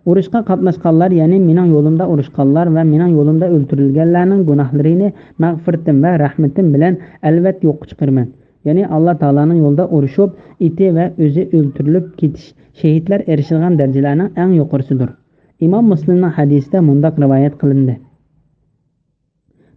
ئۇرۇشقا قاتناشقانلار، يەنى مېنىڭ يولۇمدا ئۇرۇشقانلار ۋە مېنىڭ يولۇمدا ئۆلتۈرۈلگەنلەرنىڭ گۇناھلىرىنى مەغپىرىتىم ۋە رەھمىتىم بىلەن ئەلۋەتتە يوققا چىقىرىمەن. يەنى ئاللا تائالانىڭ يولىدا ئۇرۇشۇپ، ئېتى ۋە ئۆزى ئۆلتۈرۈلۈپ كېتىش شېھىتلەر ئېرىشىدىغان دەرىجىلەرنىڭ ئەڭ يۇقىرىسىدۇر. ئىمام مۇسلىمنىڭ ھەدىسىدە مۇنداق رىۋايەت قىلىندى.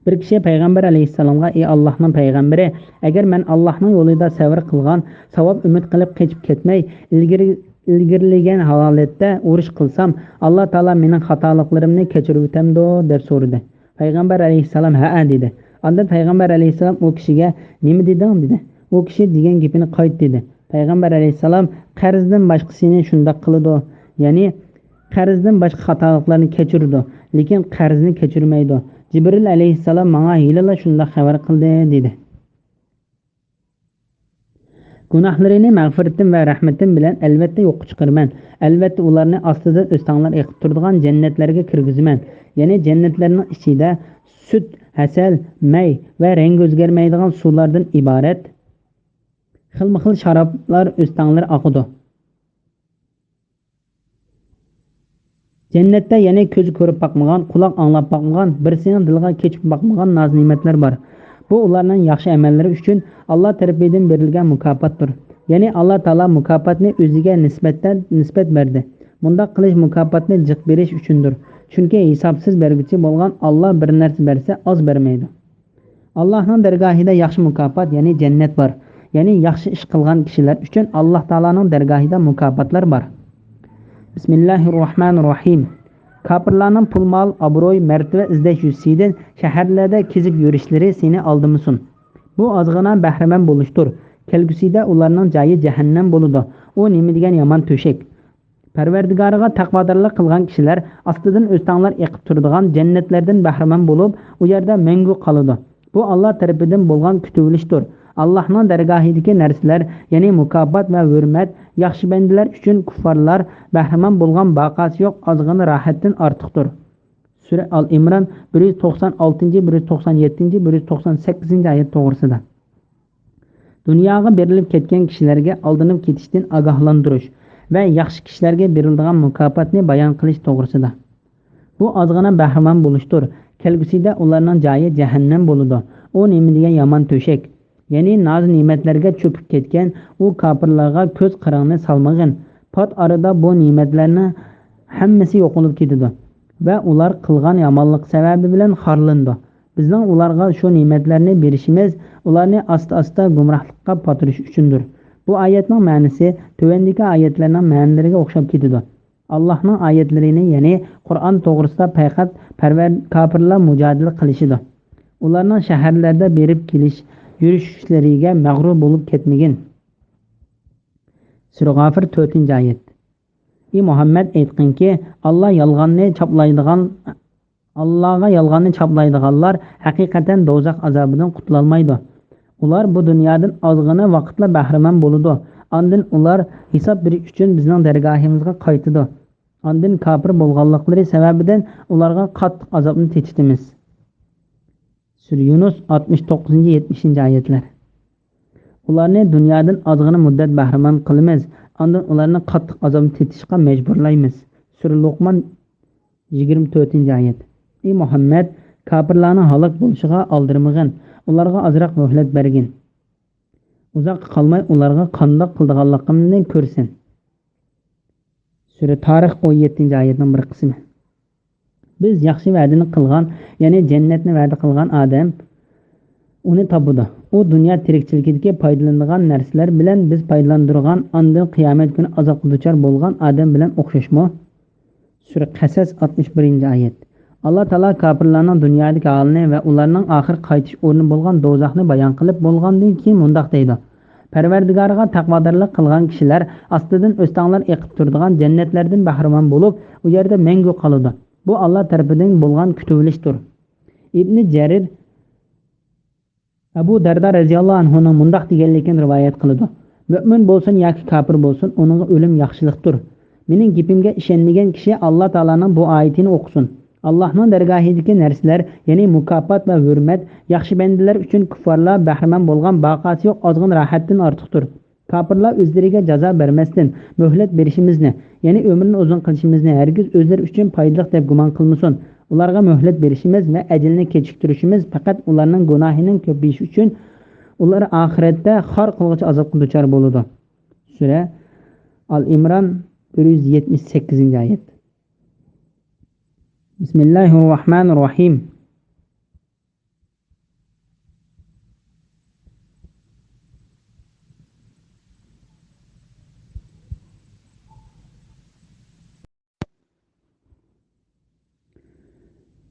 بىر كىشى پەيغەمبەر ئەلەيھىسسالامغا: «ئى ئاللاھنىڭ پەيغەمبىرى، ئەگەر مەن ئاللاھنىڭ يولىدا سەۋر قىلغان، ساۋاب ئۈمىد قىلىپ قېچىپ كەتمەي، ئىلگىرى، ئىلگىرىلىگەن ھالەتتە ئۇرۇش قىلسام، ئاللا تائالا مېنىڭ خاتالىقلىرىمنى كەچۈرۈۋېتەمدۇ؟» دەپ سورىدى. پەيغەمبەر ئەلەيھىسسالام: «ھەئە» دېدى. ئاندىن پەيغەمبەر ئەلەيھىسسالام: «ئۇ كىشىگە نېمە دېدىڭ؟» دېدى. ئۇ كىشى دېگەن گېپىنى قايتا دېدى. پەيغەمبەر ئەلەيھىسسالام: «قەرزدىن باشقىسىنى شۇنداق قىلىدۇ، يەنى قەرزدىن باشقا خاتالىقلارنى كەچۈرىدۇ، لېكىن قەرزنى كەچۈرمەيدۇ. جىبرىل ئەلەيھىسسالام ماڭا ھېلىلا شۇنداق خەۋەر قىلدى» دېدى. گۇناھلىرىنى مەغپىرىتىم ۋە رەھمىتىم بىلەن ئەلۋەتتە يوققا چىقىرىمەن. ئەلۋەتتە ئۇلارنى ئاستىدىن ئۆستەڭلەر ئېقىپ تۇرىدىغان جەننەتلەرگە كىرگۈزىمەن. يەنى جەننەتلەرنىڭ ئىچىدە سۈت، ھەسەل، مەي ۋە رەڭگى ئۆزگەرمەيدىغان سۇلاردىن ئىبارەت خىلمۇ خىل شارابلار ئۆستەڭلىرى ئاقىدۇ. جەننەتتە يەنە كۆزى كۆرۈپ باقمىغان، قۇلاق ئاڭلاپ باقمىغان، بىرسىنىڭ دىلىغا كېچىپ باقمىغان ناز-نېمەتلەر بار. بۇ ئۇلارنىڭ ياخشى ئەمەللىرى ئۈچۈن ئاللا تەرىپىدىن بېرىلگەن مۇكاپاتتۇر. يەنى ئاللا تائالا مۇكاپاتنى ئۆزىگە نىسبەتتە، نىسبەت بەردى. مۇنداق قىلىش مۇكاپاتنى جىق بېرىش ئۈچۈندۇر. چۈنكى ھېسابسىز بەرگۈچى بولغان ئاللا بىر نەرسە بەرسە ئاز بەرمەيدۇ. ئاللاھنىڭ دەرگاھىدا ياخشى مۇكاپات، يەنى جەننەت بار. يەنى ياخشى ئىش قىلغان كىشىلەر ئۈچۈن ئاللاھ تائالانىڭ دەرگاھىدا مۇكاپاتلار بار. بىسمىللاھىررەھمانىررەھىم. كاپىرلارنىڭ پۇل-مال، ئابرۇي، مەرتىۋە ئىزدەش يۈزىسىدىن شەھەرلەردە كېزىپ يۈرۈشلىرى سېنى ئالدىمىسۇن. بۇ ئازغىنا بەھرىمەن بولۇشتۇر. كەلگۈسىدە ئۇلارنىڭ جايى جەھەننەم بولىدۇ. ئۇ نېمە دېگەن يامان تۆشەك! پەرۋەردىگارىغا تەقۋادارلىق قىلغان كىشىلەر ئاستىدىن ئۆستەڭلار ئېقىپ تۇرىدىغان جەننەتلەردىن بەھرىمەن بولۇپ، ئۇ يەردە مەڭگۈ قالىدۇ. بۇ ئاللا تەرىپىدىن بولغان كۈتۈۋېلىشتۇر. ئاللاھنىڭ دەرگاھىدىكى نەرسىلەر، يەنى مۇكاپات ۋە ھۆرمەت، ياخشى بەندىلەر ئۈچۈن كۇففارلار بەھرىمەن بولغان باقاسى يوق ئازغىنا راھەتتىن ئارتۇقتۇر. سۈرە ئال ئىمران، بىر يۈز توقسان ئالتىنچى، بىر يۈز توقسان يەتتىنچى، بىر يۈز توقسان سەككىزىنچى ئايەت توغرىسىدا. دۇنياغا بېرىلىپ كەتكەن كىشىلەرگە ئالدىنىپ كېتىشتىن ئاگاھلاندۇرۇش ۋە ياخشى كىشىلەرگە بېرىلىدىغان مۇكاپاتنى بايان قىلىش توغرىسىدا. بۇ ئازغىنا بەھرىمەن بولۇشتۇر. كەلگۈسىدە ئۇلارنىڭ جايى جەھەننەم بولىدۇ. ئۇ نېمە دېگەن يامان تۆشەك! يەنى ناز-نېمەتلەرگە چۆكۈپ كەتكەن ئۇ كاپىرلارغا كۆز قىرىڭنى سالمىغىن. پات ئارىدا بۇ نېمەتلەرنىڭ ھەممىسى يوقىلىپ كېتىدۇ ۋە ئۇلار قىلغان يامانلىق سەۋەبى بىلەن خارلىنىدۇ. بىزنىڭ ئۇلارغا شۇ نېمەتلەرنى بېرىشىمىز ئۇلارنى ئاستا-ئاستا گۇمراھلىققا پاتۇرۇش ئۈچۈندۇر. بۇ ئايەتنىڭ مەنىسى تۆۋەندىكى ئايەتلەرنىڭ مەنىلىرىگە ئوخشاپ كېتىدۇ. ئاللاھنىڭ ئايەتلىرىنى، يەنى قۇرئان توغرىسىدا پەقەت پەرۋەر-، كاپىرلار مۇجادىلە قىلىشىدۇ. ئۇلارنىڭ شەھەرلەردە بېرىپ كېلىش، يۈرۈشۈشلىرىگە مەغرۇر بولۇپ كەتمىگىن. سۈرە غافىر، تۆتىنچى ئايەت. ئى مۇھەممەد، ئېيتقىنكى، ئاللا يالغاننى چاپلايدىغان، ئاللاغا يالغاننى چاپلايدىغانلار ھەقىقەتەن دوزاخ ئازابىدىن قۇتۇلالمايدۇ. ئۇلار بۇ دۇنيادىن ئازغىنە ۋاقىتلا بەھرىمەن بولىدۇ. ئاندىن ئۇلار ھېساب بېرىش ئۈچۈن بىزنىڭ دەرگاھىمىزغا قايتىدۇ. ئاندىن كاپىر بولغانلىقلىرى سەۋەبىدىن ئۇلارغا قاتتىق ئازابنى تېتىتىمىز. سۈرە يۇنۇس، ئاتمىش توققۇزىنچى، يەتمىشىنچى ئايەتلەر. ئۇلارنى دۇنيادىن ئازغىنە مۇددەت بەھرىمەن قىلىمىز، ئاندىن ئۇلارنى قاتتىق ئازابنى تېتىشقا مەجبۇرلايمىز. سۈرە لوقمان، يىگىرمە تۆتىنچى ئايەت. ئى مۇھەممەد، كاپىرلارنىڭ ھالاك بولۇشىغا ئالدىرىمىغىن، ئۇلارغا ئازراق مۆھلەت بەرگىن. ئۇزاققا قالماي ئۇلارغا قانداق قىلىدىغانلىقىمنى كۆرىسەن. سۈرە تارىخ، ئون يەتتىنچى ئايەتنىڭ بىر قىسمى. بىز ياخشى ۋەدىنى قىلغان، يەنى جەننەتنى ۋەدە قىلغان ئادەم ئۇنى تاپىدۇ. ئۇ دۇنيا تىرىكچىلىكىدىكى پايدىلىنىدىغان نەرسىلەر بىلەن بىز پايدىلاندۇرغان، ئاندىن قىيامەت كۈنى ئازابقا دۇچار بولغان ئادەم بىلەن ئوخشاشمۇ؟ سۈرە قەسەس، ئاتمىش بىرىنچى ئايەت. ئاللا تائالا كاپىرلارنىڭ دۇنيادىكى ھالىنى ۋە ئۇلارنىڭ ئاخىر قايتىش ئورنى بولغان دوزاخنى بايان قىلىپ بولغاندىن كېيىن مۇنداق دەيدۇ: پەرۋەردىگارىغا تەقۋادارلىق قىلغان كىشىلەر ئاستىدىن ئۆستەڭلار ئېقىپ تۇرىدىغان جەننەتلەردىن بەھرىمەن بولۇپ، ئۇ يەردە مەڭگۈ قالىدۇ. بۇ ئاللا تەرىپىدىن بولغان كۈتۈۋېلىشتۇر. ئىبنى جەرىر ئەبۇ دەردا رەزىياللاھۇ ئەنھۇنىڭ مۇنداق دېگەنلىكىنى رىۋايەت قىلىدۇ: مۆمىن بولسۇن ياكى كاپىر بولسۇن، ئۇنىڭغا ئۆلۈم ياخشىلىقتۇر. مېنىڭ گېپىمگە ئىشەنمىگەن كىشى ئاللا تائالانىڭ بۇ ئايىتىنى ئوقۇسۇن. ئاللاھنىڭ دەرگاھىدىكى نەرسىلەر، يەنى مۇكاپات ۋە ھۆرمەت، ياخشى بەندىلەر ئۈچۈن كۇففارلار بەھرىمەن بولغان باقاسى يوق ئازغىن راھەتتىن ئارتۇقتۇر. كاپىرلار ئۆزلىرىگە جازا بەرمەستىن، مۆھلەت بېرىشىمىزنى، يەنى ئۆمرىنى ئۇزۇن قىلىشىمىزنى ھەرگىز ئۆزلىرى ئۈچۈن پايدىلىق دەپ گۇمان قىلمىسۇن. ئۇلارغا مۆھلەت بېرىشىمىز ۋە ئەجىلنى كېچىكتۈرۈشىمىز پەقەت ئۇلارنىڭ گۇناھىنىڭ كۆپىيىشى ئۈچۈن، ئۇلار ئاخىرەتتە خار قىلغۇچ ئازابقا دۇچار بولىدۇ. سۈرە ئال ئىمران، بىر يۈز يەتمىش سەككىزىنچى ئايەت. بىسمىللاھىررەھمانىررەھىم.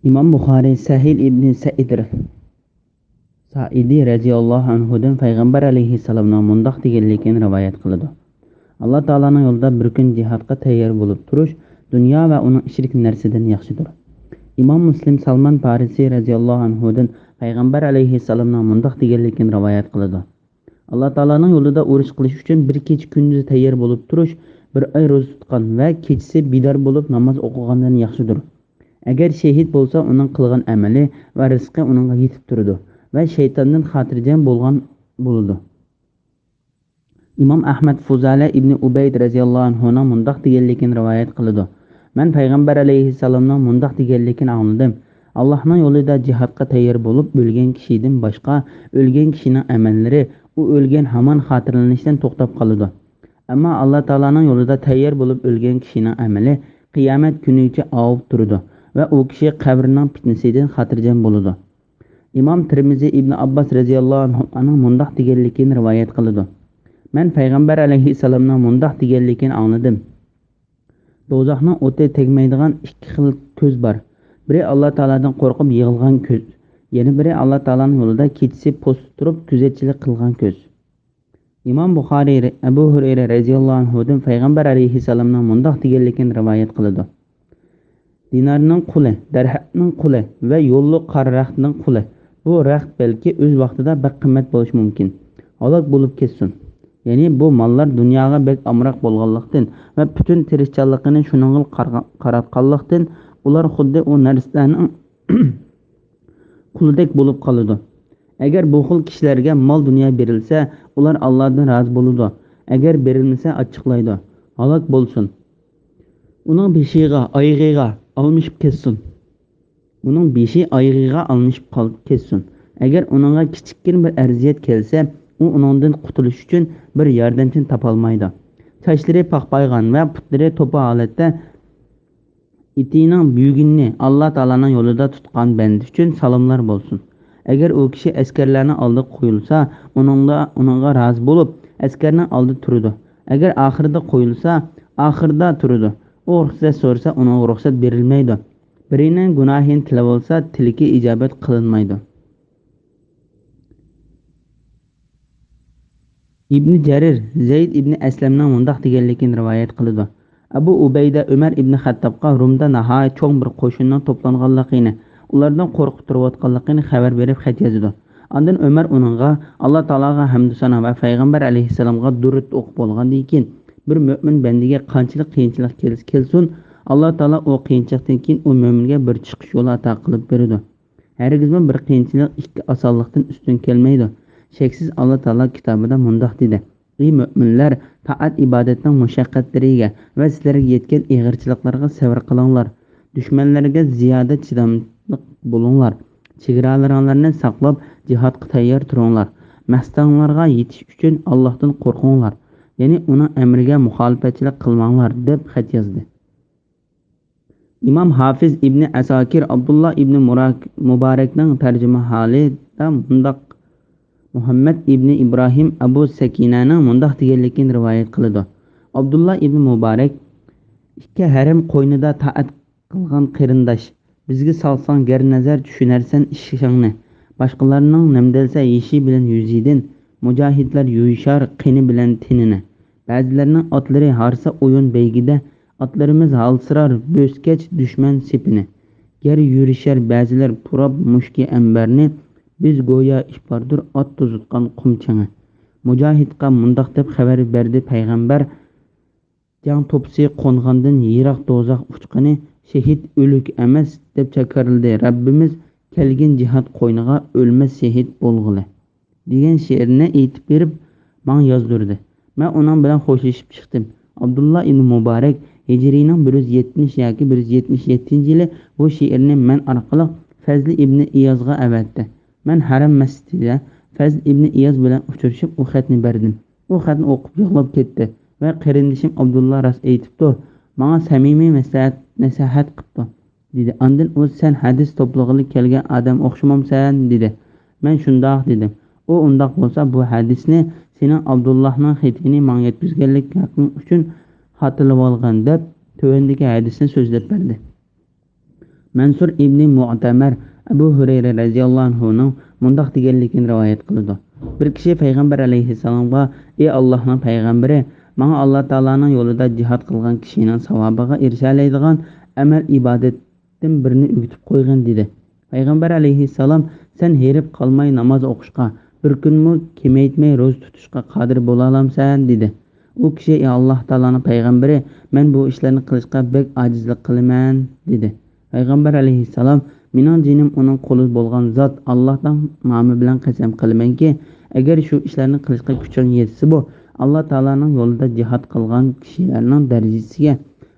ئىمام بۇخارىي سەھىل ئىبنى سەئىد سائىدى رەزىياللاھۇ ئەنھۇدىن پەيغەمبەر ئەلەيھىسسالامنىڭ مۇنداق دېگەنلىكىنى رىۋايەت قىلىدۇ: ئاللا تائالانىڭ يولىدا بىر كۈن جىھادقا تەييار بولۇپ تۇرۇش دۇنيا ۋە ئۇنىڭ ئىچىدىكى نەرسىدىن ياخشىدۇر. ئىمام مۇسلىم سالمان پارىسى رەزىياللاھۇ ئەنھۇدىن پەيغەمبەر ئەلەيھىسسالامنىڭ مۇنداق دېگەنلىكىنى رىۋايەت قىلىدۇ: ئاللا تائالانىڭ يولىدا ئۇرۇش قىلىش ئۈچۈن بىر كېچە كۈندۈز تەييار بولۇپ تۇرۇش، بىر ئاي روزا تۇتقان ۋە كېچىسى بىدار بولۇپ ناماز ئوقۇغاندىن ياخشىدۇر. ئەگەر شېھىت بولسا، ئۇنىڭ قىلغان ئەمىلى ۋە رىزقى ئۇنىڭغا يېتىپ تۇرىدۇ ۋە شەيتاندىن خاتىرجەم بولغان بولىدۇ. ئىمام ئەھمەد فۇزالە ئىبنى ئۇبەيد رەزىياللاھۇ ئەنھۇنىڭ مۇنداق دېگەنلىكىنى رىۋايەت قىلىدۇ: مەن پەيغەمبەر ئەلەيھىسسالامنىڭ مۇنداق دېگەنلىكىنى ئاڭلىدىم: ئاللاھنىڭ يولىدا جىھادقا تەييار بولۇپ ئۆلگەن كىشىدىن باشقا ئۆلگەن كىشىنىڭ ئەمەللىرى ئۇ ئۆلگەن ھامان خاتىرىلىنىشتىن توختاپ قالىدۇ. ئەمما ئاللا تائالانىڭ يولىدا تەييار بولۇپ ئۆلگەن كىشىنىڭ ئەمىلى قىيامەت كۈنىگىچە ئاۋۇپ تۇرىدۇ ۋە ئۇ كىشى قەبرىنىڭ پىتنىسىدىن خاتىرجەم بولىدۇ. ئىمام تىرمىزى ئىبن ئابباس رەزىياللاھۇ ئەنھۇنىڭ مۇنداق دېگەنلىكىنى رىۋايەت قىلىدۇ: مەن پەيغەمبەر ئەلەيھىسسالامنىڭ مۇنداق دېگەنلىكىنى ئاڭلىدىم: دوزاخنىڭ ئوتى تەگمەيدىغان ئىككى خىل كۆز بار. بىرى ئاللا تائالادىن قورقۇپ يىغلىغان كۆز، يەنە بىرى ئاللا تائالانىڭ يولىدا كېچىسى پوستتا تۇرۇپ كۆزەتچىلىك قىلغان كۆز. ئىمام بۇخارىي ئەبۇ ھۇرەيرە رەزىياللاھۇ ئەنھۇدىن پەيغەمبەر ئەلەيھىسسالامنىڭ مۇنداق دېگەنلىكىنى رىۋايەت قىلىدۇ: دىنارنىڭ قۇلى، دەرھەمنىڭ قۇلى ۋە يوللۇق قارا رەختنىڭ قۇلى. بۇ رەخت بەلكى ئۆز ۋاقتىدا بەك قىممەت بولۇشى مۇمكىن. ھالاك بولۇپ كەتسۇن. يەنى بۇ ماللار دۇنياغا بەك ئامراق بولغانلىقتىن ۋە پۈتۈن تىرىشچانلىقىنى شۇنىڭغا قارغا-، قاراتقانلىقتىن، ئۇلار خۇددى ئۇ نەرسىلەرنىڭ قۇلىدەك بولۇپ قالىدۇ. ئەگەر بۇ خىل كىشىلەرگە مال-دۇنيا بېرىلسە، ئۇلار ئاللادىن رازى بولىدۇ. ئەگەر بېرىلمىسە، ئاچچىقلايدۇ. ھالاك بولسۇن. ئۇنىڭ بېشىغا، ئايىغىغا ئالمىشىپ كەتسۇن. ئۇنىڭ بېشى ئايىغىغا ئالمىشىپ قال-، كەتسۇن. ئەگەر ئۇنىڭغا كىچىككىنە بىر ئەزىيەت كەلسە، ئۇ ئۇنىڭدىن قۇتۇلۇش ئۈچۈن بىر ياردەمچىنى تاپالمايدۇ. چاچلىرى پاخپايغان ۋە پۇتلىرى توپا ھالەتتە ئېتىنىڭ بۈگۈننى ئاللا تائالانىڭ يولىدا تۇتقان بەندە ئۈچۈن سالاملار بولسۇن. ئەگەر ئۇ كىشى ئەسكەرلەرنىڭ ئالدىغا قويۇلسا، ئۇنىڭدا، ئۇنىڭغا رازى بولۇپ، ئەسكەرنىڭ ئالدىدا تۇرىدۇ. ئەگەر ئاخىرىدا قويۇلسا، ئاخىرىدا تۇرىدۇ. ئۇ رۇخسەت سورىسا، ئۇنىڭغا رۇخسەت بېرىلمەيدۇ. بىرىنىڭ گۇناھىنى تىلەۋالسا، تىلىكى ئىجابەت قىلىنمايدۇ. ئىبنى جەرىر زەيد ئىبنى ئەسلەمنىڭ مۇنداق دېگەنلىكىنى رىۋايەت قىلىدۇ: ئەبۇ ئۇبەيدە ئۆمەر ئىبنى خەتتابقا رۇمدا ناھايىتى چوڭ بىر قوشۇننىڭ توپلانغانلىقىنى، ئۇلاردىن قورقۇپ تۇرۇۋاتقانلىقىنى خەۋەر بېرىپ خەت يازىدۇ. ئاندىن ئۆمەر ئۇنىڭغا، ئاللا تائالاغا ھەمدۇ سانا ۋە پەيغەمبەر ئەلەيھىسسالامغا دۇرۇت ئوقۇپ بولغاندىن كېيىن، بىر مۆمىن بەندىگە قانچىلىك قىيىنچىلىق كەلسە كەلسۇن، ئاللا تائالا ئۇ قىيىنچىلىقتىن كېيىن ئۇ مۆمىنگە بىر چىقىش يولى ئاتا قىلىپ بېرىدۇ. ھەرگىزمۇ بىر قىيىنچىلىق ئىككى ئاسانلىقتىن ئۈستۈن كەلمەيدۇ. شەكسىز، ئاللا تائالا كىتابىدا مۇنداق دېدى: ئى مۆمىنلەر، تائەت-ئىبادەتنىڭ مۇشەققەتلىرىگە ۋە سىلەرگە يەتكەن ئېغىرچىلىقلارغا سەۋر قىلىڭلار. دۈشمەنلەرگە زىيادە چىداملىق بولۇڭلار. چېگرالىرىڭلارنى ساقلاپ، جىھادقا تەييار تۇرۇڭلار. مەقسىتىڭلارغا يېتىش ئۈچۈن ئاللاھتىن قورقۇڭلار. يەنى ئۇنىڭ ئەمرىگە مۇخالىپەتچىلىك قىلماڭلار، دەپ خەت يازدى. ئىمام ھافىز ئىبنى ئەساكىر ئابدۇللا ئىبنى مۇراك-، مۇبارەكنىڭ تەرجىمىھالىدا مۇنداق، مۇھەممەد ئىبنى ئىبراھىم ئەبۇ سەكىنەنىڭ مۇنداق دېگەنلىكىنى رىۋايەت قىلىدۇ: ئابدۇللا ئىبنى مۇبارەك، ئىككى ھەرەم قوينىدا تائەت قىلغان قېرىنداش، بىزگە سالساڭ گەر نەزەر چۈشىنەرسەن ئىشىڭنى. باشقىلارنىڭ نەمدەلسە يېشى بىلەن يۈزىدىن، مۇجاھىدلار يۇيۇشار قېنى بىلەن تېنىنى. بەزىلەرنىڭ ئاتلىرى ھارسا ئويۇن بەيگىدە، ئاتلىرىمىز ھالسىرار بۆسكەچ دۈشمەن سېپىنى. گەر يۈرۈشەر بەزىلەر پۇراپ مۈشۈكى ئەمبەرنى، بىز گويا ئىپاردۇر ئات توزۇتقان قۇم چېڭى. مۇجاھىدقا مۇنداق دەپ خەۋەر بەردى پەيغەمبەر: «جەڭ توپىسى قونغاندىن يىراق دوزاخ ئۇچقىنى شېھىت ئۆلۈك ئەمەس» دەپ جاكارلىدى. «رەببىمىز كەلگىن جىھاد قوينىغا، ئۆلمەس شېھىت بولغىلى» دېگەن شېئىرنى ئېيتىپ بېرىپ، ماڭا يازدۇردى. مەن ئۇنىڭ بىلەن خوشلىشىپ چىقتىم. ئابدۇللا ئىبنى مۇبارەك ھىجرىينىڭ بىر يۈز يەتمىش ياكى بىر يۈز يەتمىش يەتتىنچى يىلى بۇ شېئىرنى مەن ئارقىلىق فەزلى ئىبنى ئىيازغا ئەۋەتتى. مەن ھەرەم مەسچىتىدە فەزل ئىبنى ئىياز بىلەن ئۇچرىشىپ، ئۇ خەتنى بەردىم. ئۇ خەتنى ئوقۇپ يىغلاپ كەتتى ۋە «قېرىندىشىم ئابدۇللا راست ئېيتىپتۇ، ماڭا سەمىمىي مەسلىھەت، نەسىھەت قىپتۇ» دېدى. ئاندىن ئۇ: «سەن ھەدىس توپلىغىلى كەلگەن ئادەم ئوخشىمامسەن؟» دېدى. مەن شۇنداق دېدىم. ئۇ: «ئۇنداق بولسا، بۇ ھەدىسنى سېنىڭ ئابدۇللاھنىڭ خېتىنى ماڭا يەتكۈزگەنلىك ھەققىڭ ئۈچۈن خاتىرىلىۋالغىن» دەپ، تۆۋەندىكى ھەدىسنى سۆزلەپ بەردى. مەنسۇر ئىبنى مۇئتەمەر ئەبۇ ھۇرەيرە رەزىياللاھۇ ئەنھۇنىڭ مۇنداق دېگەنلىكىنى رىۋايەت قىلىدۇ: بىر كىشى پەيغەمبەر ئەلەيھىسسالامغا: «ئى ئاللاھنىڭ پەيغەمبىرى، ماڭا ئاللا تائالانىڭ يولىدا جىھاد قىلغان كىشىنىڭ ساۋابىغا ئېرىشەلەيدىغان ئەمەل ئىبادەتتىن بىرنى ئۆگىتىپ قويغىن» دېدى. پەيغەمبەر ئەلەيھىسسالام: «سەن ھېرىپ قالماي ناماز ئوقۇشقا، بىر كۈنمۇ كېمەيتمەي روزا تۇتۇشقا قادىر بولالامسەن؟» دېدى. ئۇ كىشى: «ئى ئاللا تائالانىڭ پەيغەمبىرى، مەن بۇ ئىشلارنى قىلىشقا بەك ئاجىزلىق قىلىمەن» دېدى. پەيغەمبەر ئەلەيھىسسالام: «مېنىڭ جېنىم ئۇنىڭ قولىدا بولغان زات، ئاللاھنىڭ نامى بىلەن قەسەم قىلىمەنكى، ئەگەر شۇ ئىشلارنى قىلىشقا كۈچۈڭ يەتسىمۇ، ئاللا تائالانىڭ يولىدا جىھاد قىلغان كىشىلەرنىڭ دەرىجىسىگە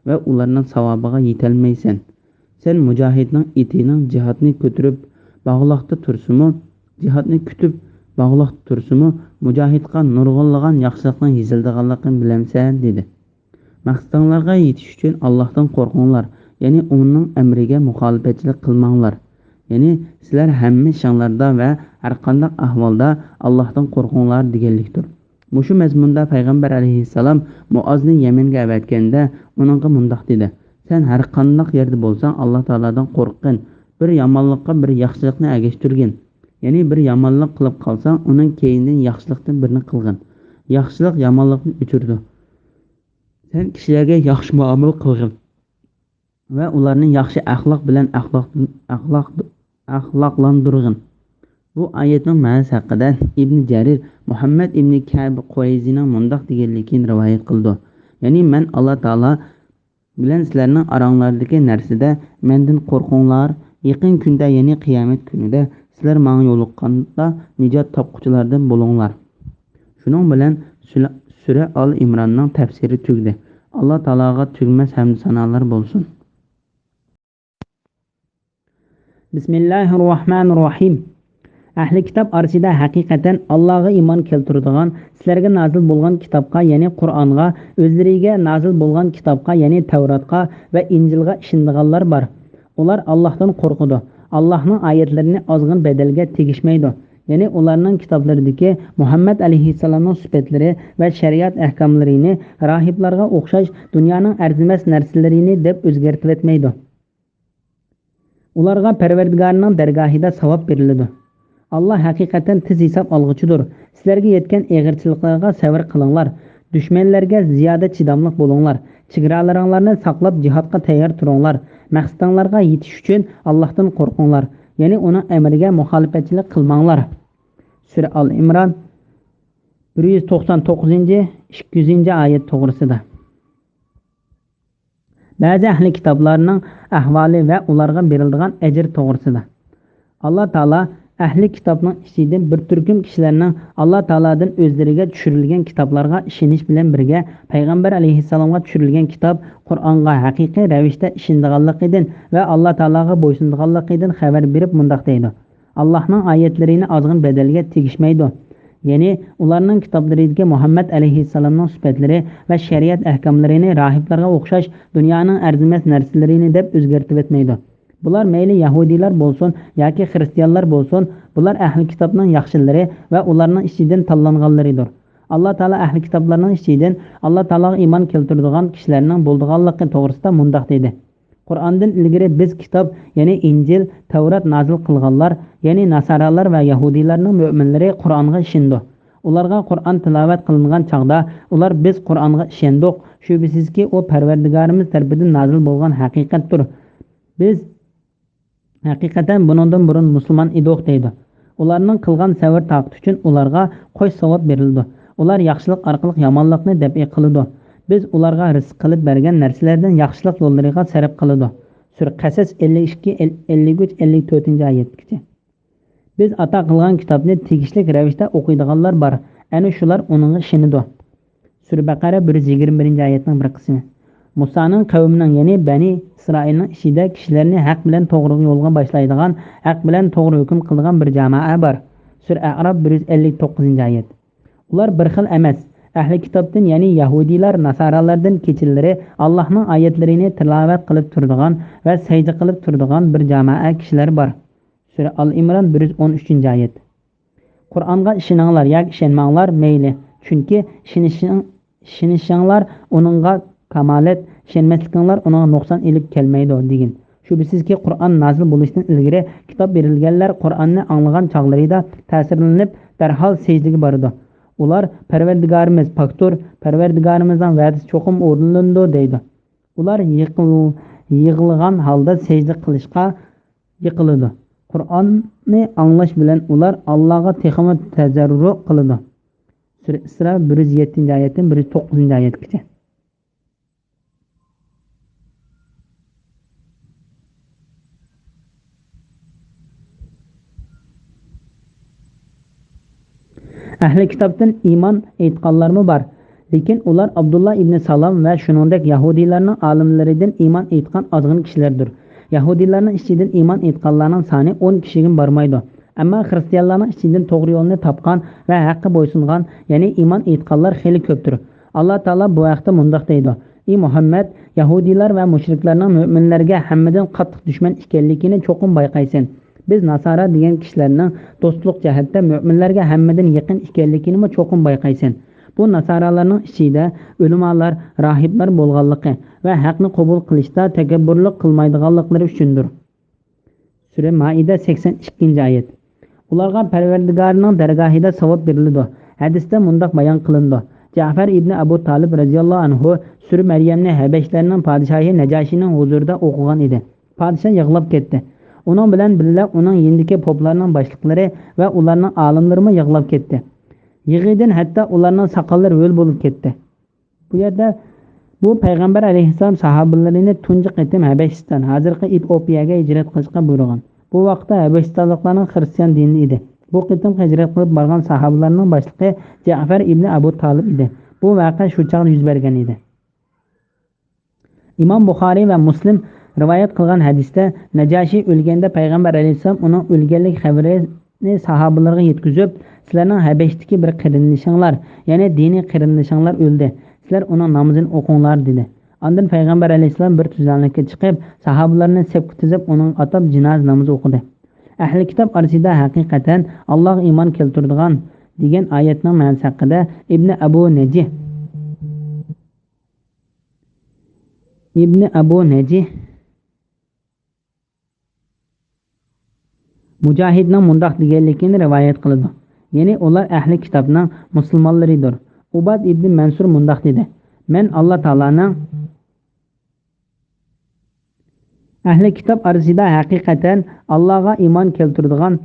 ۋە ئۇلارنىڭ ساۋابىغا يېتەلمەيسەن. سەن مۇجاھىدنىڭ ئېتىنىڭ جىھادنى كۆتۈرۈپ باغلاقتا تۇرسىمۇ، جىھادنى كۈتۈپ باغلاقتا تۇرسىمۇ، مۇجاھىدقا نۇرغۇنلىغان ياخشىلىقنىڭ يېزىلىدىغانلىقىنى بىلەمسەن؟» دېدى. مەقسىتىڭلارغا يېتىش ئۈچۈن ئاللاھتىن قورقۇڭلار، يەنى ئۇنىڭ ئەمرىگە مۇخالىپەتچىلىك قىلماڭلار. يەنى سىلەر ھەممە ئىشىڭلاردا ۋە ھەرقانداق ئەھۋالدا ئاللاھتىن قورقۇڭلار دېگەنلىكتۇر. مۇشۇ مەزمۇندا پەيغەمبەر ئەلەيھىسسالام مۇئازنى يەمەنگە ئەۋەتكەندە، ئۇنىڭغا مۇنداق دېدى: «سەن ھەرقانداق يەردە بولساڭ، ئاللا تائالادىن قورققىن. بىر يامانلىققا بىر ياخشىلىقنى ئەگەشتۈرگىن. يەنى بىر يامانلىق قىلىپ قالساڭ، ئۇنىڭ كەينىدىن ياخشىلىقتىن بىرنى قىلغىن. ياخشىلىق يامانلىقنى ئۆچۈرىدۇ. سەن كىشىلەرگە ياخشى مۇئامىلە قىلغىن ۋە ئۇلارنى ياخشى ئەخلاق بىلەن ئەخلاق، ئەخلاق، ئەخلاقلاندۇرغىن.» بۇ ئايەتنىڭ مەنىسى ھەققىدە ئىبنى جەرىر مۇھەممەد ئىبنى كەب قۇرەيزىنىڭ مۇنداق دېگەنلىكىنى رىۋايەت قىلىدۇ: يەنى مەن ئاللا تائالا بىلەن سىلەرنىڭ ئاراڭلاردىكى نەرسىدە مەندىن قورقۇڭلار، يېقىن كۈندە، يەنى قىيامەت كۈنىدە سىلەر ماڭا يولۇققاندا نىجات تاپقۇچىلاردىن بولۇڭلار. شۇنىڭ بىلەن سۈلە-، سۈرە ئال ئىمراننىڭ تەپسىرى تۈگىدى. ئاللا تائالاغا تۈگىمەس ھەمدۇ سانالار بولسۇن. بىسمىللاھىررەھمانىررەھىم. ئەھلى كىتاب ئارىسىدا ھەقىقەتەن ئاللاغا ئىمان كەلتۈرىدىغان، سىلەرگە نازىل بولغان كىتابقا، يەنى قۇرئانغا، ئۆزلىرىگە نازىل بولغان كىتابقا، يەنى تەۋراتقا ۋە ئىنجىلغا ئىشىنىدىغانلار بار. ئۇلار ئاللاھتىن قورقىدۇ، ئاللاھنىڭ ئايەتلىرىنى ئازغىن بەدەلگە تېگىشمەيدۇ. يەنى ئۇلارنىڭ كىتابلىرىدىكى مۇھەممەد ئەلەيھىسسالامنىڭ سۈپەتلىرى ۋە شەرىئەت ئەھكاملىرىنى راھىبلارغا ئوخشاش دۇنيانىڭ ئەرزىمەس نەرسىلىرىنى دەپ ئۆزگەرتىۋەتمەيدۇ. ئۇلارغا پەرۋەردىگارىنىڭ دەرگاھىدا ساۋاب بېرىلىدۇ. ئاللا ھەقىقەتەن تېز ھېساب ئالغۇچىدۇر. سىلەرگە يەتكەن ئېغىرچىلىقلارغا سەۋر قىلىڭلار. دۈشمەنلەرگە زىيادە چىداملىق بولۇڭلار. چېگرالىرىڭلارنى ساقلاپ، جىھادقا تەييار تۇرۇڭلار. مەقسىتىڭلارغا يېتىش ئۈچۈن ئاللاھتىن قورقۇڭلار. يەنى ئۇنىڭ ئەمرىگە مۇخالىپەتچىلىك قىلماڭلار. سۈرە ئال ئىمران، بىر يۈز توقسان توققۇزىنچى، ئىككى يۈزىنچى ئايەت توغرىسىدا. بەزى ئەھلى كىتابلارنىڭ ئەھۋالى ۋە ئۇلارغا بېرىلىدىغان ئەجىر توغرىسىدا. ئاللا تائالا ئەھلى كىتابنىڭ ئىچىدىن بىر تۈركۈم كىشىلەرنىڭ ئاللا تائالادىن ئۆزلىرىگە چۈشۈرۈلگەن كىتابلارغا ئىشىنىش بىلەن بىرگە، پەيغەمبەر ئەلەيھىسسالامغا چۈشۈرۈلگەن كىتاب قۇرئانغا ھەقىقىي رەۋىشتە ئىشىنىدىغانلىقىدىن ۋە ئاللا تائالاغا بويسۇنىدىغانلىقىدىن خەۋەر بېرىپ مۇنداق دەيدۇ: ئاللاھنىڭ ئايەتلىرىنى ئازغىن بەدەلگە تېگىشمەيدۇ. يەنى ئۇلارنىڭ كىتابلىرىدىكى مۇھەممەد ئەلەيھىسسالامنىڭ سۈپەتلىرى ۋە شەرىئەت ئەھكاملىرىنى راھىبلارغا ئوخشاش دۇنيانىڭ ئەرزىمەس نەرسىلىرىنى دەپ ئۆزگەرتىۋەتمەيدۇ. بۇلار مەيلى يەھۇدىيلار بولسۇن ياكى خىرىستىيانلار بولسۇن، بۇلار ئەھلى كىتابنىڭ ياخشىلىرى ۋە ئۇلارنىڭ ئىچىدىن تاللانغانلىرىدۇر. ئاللا تائالا ئەھلى كىتابلارنىڭ ئىچىدىن ئاللا تائالاغا ئىمان كەلتۈرىدىغان كىشىلەرنىڭ بولىدىغانلىقى توغرىسىدا مۇنداق دېدى: قۇرئاندىن ئىلگىرى بىز كىتاب، يەنى ئىنجىل، تەۋرات نازىل قىلغانلار، يەنى ناسارالار ۋە يەھۇدىيلارنىڭ مۆمىنلىرى قۇرئانغا ئىشىنىدۇ. ئۇلارغا قۇرئان تىلاۋەت قىلىنغان چاغدا، ئۇلار: «بىز قۇرئانغا ئىشەندۇق، شۈبھىسىزكى، ئۇ پەرۋەردىگارىمىز تەرىپىدىن نازىل بولغان ھەقىقەتتۇر. بىز ھەقىقەتەن بۇنىڭدىن بۇرۇن مۇسۇلمان ئىدۇق» دەيدۇ. ئۇلارنىڭ قىلغان سەۋر-تاقىتى ئۈچۈن ئۇلارغا قوش ساۋاب بېرىلىدۇ. ئۇلار ياخشىلىق ئارقىلىق يامانلىقنى دەپئى قىلىدۇ. بىز ئۇلارغا رىزىق قىلىپ بەرگەن نەرسىلەردىن ياخشىلىق يوللىرىغا سەرپ قىلىدۇ. سۈرە قەسەس ئەللىك ئىككى، ئەللىك ئۈچ، ئەللىك تۆتىنچى ئايەتكىچە. بىز ئاتا قىلغان كىتابنى تېگىشلىك رەۋىشتە ئوقۇيدىغانلار بار. ئەنە شۇلار ئۇنىڭغا ئىشىنىدۇ. سۈرە بەقەرە بىر يۈز يىگىرمە بىرىنچى ئايەتنىڭ بىر قىسمى. مۇسانىڭ قەۋمىنىڭ، يەنى بەنى ئىسرائىلنىڭ ئىچىدە كىشىلەرنى ھەق بىلەن توغرا يولغا باشلايدىغان، ھەق بىلەن توغرا ھۆكۈم قىلىدىغان بىر جامائە بار. سۈرە ئەئراپ بىر يۈز ئەللىك توققۇزىنچى ئايەت. ئۇلار بىر خىل ئەمەس. ئەھلى كىتابتىن، يەنى يەھۇدىيلار، ناسارالاردىن كېچىلىرى ئاللاھنىڭ ئايەتلىرىنى تىلاۋەت قىلىپ تۇرىدىغان ۋە سەجدە قىلىپ تۇرىدىغان بىر جامائە كىشىلەر بار. سۈرە ئال ئىمران بىر يۈز ئون ئۈچىنچى ئايەت. قۇرئانغا ئىشىنىڭلار ياكى ئىشەنمەڭلار، مەيلى. چۈنكى ئىشىنىشىڭ-، ئىشىنىشىڭلار ئۇنىڭغا كامالەت، ئىشەنمەسلىكىڭلار ئۇنىڭغا نۇقسان ئېلىپ كەلمەيدۇ، دېگىن. شۈبھىسىزكى، قۇرئان نازىل بولۇشتىن ئىلگىرى كىتاب بېرىلگەنلەر قۇرئاننى ئاڭلىغان چاغلىرىدا تەسىرلىنىپ، دەرھال سەجدىگە بارىدۇ. ئۇلار، «پەرۋەردىگارىمىز پاكتۇر، پەرۋەردىگارىمىزنىڭ ۋەدىسى چوقۇم ئورۇنلىنىدۇ» دەيدۇ. ئۇلار يىقىل-، يىغلىغان ھالدا سەجدە قىلىشقا يىقىلىدۇ. قۇرئاننى ئاڭلاش بىلەن ئۇلار ئاللاغا تېخىمۇ تەزەررۇ قىلىدۇ. سۈرە ئىسرا بىر يۈز يەتتىنچى ئايەتتىن بىر يۈز توققۇزىنچى ئايەتكىچە. ئەھلى كىتابتىن ئىمان ئېيتقانلارمۇ بار. لېكىن ئۇلار ئابدۇللا ئىبنى سالام ۋە شۇنىڭدەك يەھۇدىيلارنىڭ ئالىملىرىدىن ئىمان ئېيتقان ئازغىنە كىشىلەردۇر. يەھۇدىيلارنىڭ ئىچىدىن ئىمان ئېيتقانلارنىڭ سانى ئون كىشىگىمۇ بارمايدۇ. ئەمما خىرىستىيانلارنىڭ ئىچىدىن توغرا يولنى تاپقان ۋە ھەققە بويسۇنغان، يەنى ئىمان ئېيتقانلار خېلى كۆپتۇر. ئاللا تائالا بۇ ھەقتە مۇنداق دەيدۇ: «ئى مۇھەممەد، يەھۇدىيلار ۋە مۇشرىكلارنىڭ مۆمىنلەرگە ھەممىدىن قاتتىق دۈشمەن ئىكەنلىكىنى چوقۇم بايقايسەن. بىز ناسارا دېگەن كىشىلەرنىڭ دوستلۇق جەھەتتە مۆمىنلەرگە ھەممىدىن يېقىن ئىكەنلىكىنىمۇ چوقۇم بايقايسەن. بۇ ناسارالارنىڭ ئىچىدە ئۆلىمالار، راھىبلار بولغانلىقى ۋە ھەقنى قوبۇل قىلىشتا تەكەببۇرلۇق قىلمايدىغانلىقلىرى ئۈچۈندۇر.» سۈرە مائىدە سەكسەن ئىككىنچى ئايەت. ئۇلارغا پەرۋەردىگارىنىڭ دەرگاھىدا ساۋاب بېرىلىدۇ. ھەدىستە مۇنداق بايان قىلىنىدۇ: جەئفەر ئىبنى ئەبۇ تالىپ رەزىياللاھۇ ئەنھۇ سۈرە مەريەمنى ھەبەشلەرنىڭ پادىشاھى نەجاشىنىڭ ھۇزۇرىدا ئوقۇغان ئىدى. پادىشاھ يىغلاپ كەتتى. ئۇنىڭ بىلەن بىللە ئۇنىڭ يېنىدىكى پوپلارنىڭ باشلىقلىرى ۋە ئۇلارنىڭ ئالىملىرىمۇ يىغلاپ كەتتى. يىغىدىن ھەتتا ئۇلارنىڭ ساقاللىرى ھۆل بولۇپ كەتتى. بۇ يەردە بۇ پەيغەمبەر ئەلەيھىسسالام ساھابىلىرىنى تۇنجى قېتىم ھەبەشىستان، ھازىرقى ئېتىئوپىيەگە ھىجرەت قىلىشقا بۇيرۇغان. بۇ ۋاقىتتا ھەبەشىستانلىقلارنىڭ خىرىستىيان دىنىدا ئىدى. بۇ قېتىمقى ھىجرەت قىلىپ بارغان ساھابىلارنىڭ باشلىقى جەئفەر ئىبنى ئەبۇ تالىپ ئىدى. بۇ ۋەقە شۇ چاغدا يۈز بەرگەن ئىدى. ئىمام بۇخارىي ۋە مۇسلىم رىۋايەت قىلغان ھەدىستە، نەجاشى ئۆلگەندە پەيغەمبەر ئەلەيھىسسالام ئۇنىڭ ئۆلگەنلىك خەۋىرىنى ساھابىلىرىغا يەتكۈزۈپ، «سىلەرنىڭ ھەبەشتىكى بىر قېرىندىشىڭلار، يەنى دىنىي قېرىندىشىڭلار ئۆلدى. سىلەر ئۇنىڭ نامىزىنى ئوقۇڭلار» دېدى. ئاندىن پەيغەمبەر ئەلەيھىسسالام بىر تۈزلەڭلىككە چىقىپ، ساھابىلارنى سەپكە تىزىپ، ئۇنىڭغا ئاتاپ جىنازا نامىزى ئوقۇدى. ئەھلى كىتاب ئارىسىدا ھەقىقەتەن «ئاللاغا ئىمان كەلتۈرىدىغان» دېگەن ئايەتنىڭ مەنىسى ھەققىدە ئىبنى ئەبۇ نەجىھ، ئىبنى ئەبۇ نەجىھ مۇجاھىدنىڭ مۇنداق دېگەنلىكىنى رىۋايەت قىلىدۇ، يەنى ئۇلار ئەھلى كىتابنىڭ مۇسۇلمانلىرىدۇر. ئۇباد ئىبنى مەنسۇر مۇنداق دېدى: «مەن ئاللا تائالانىڭ ئەھلى كىتاب ئارىسىدا ھەقىقەتەن ئاللاغا ئىمان كەلتۈرىدىغان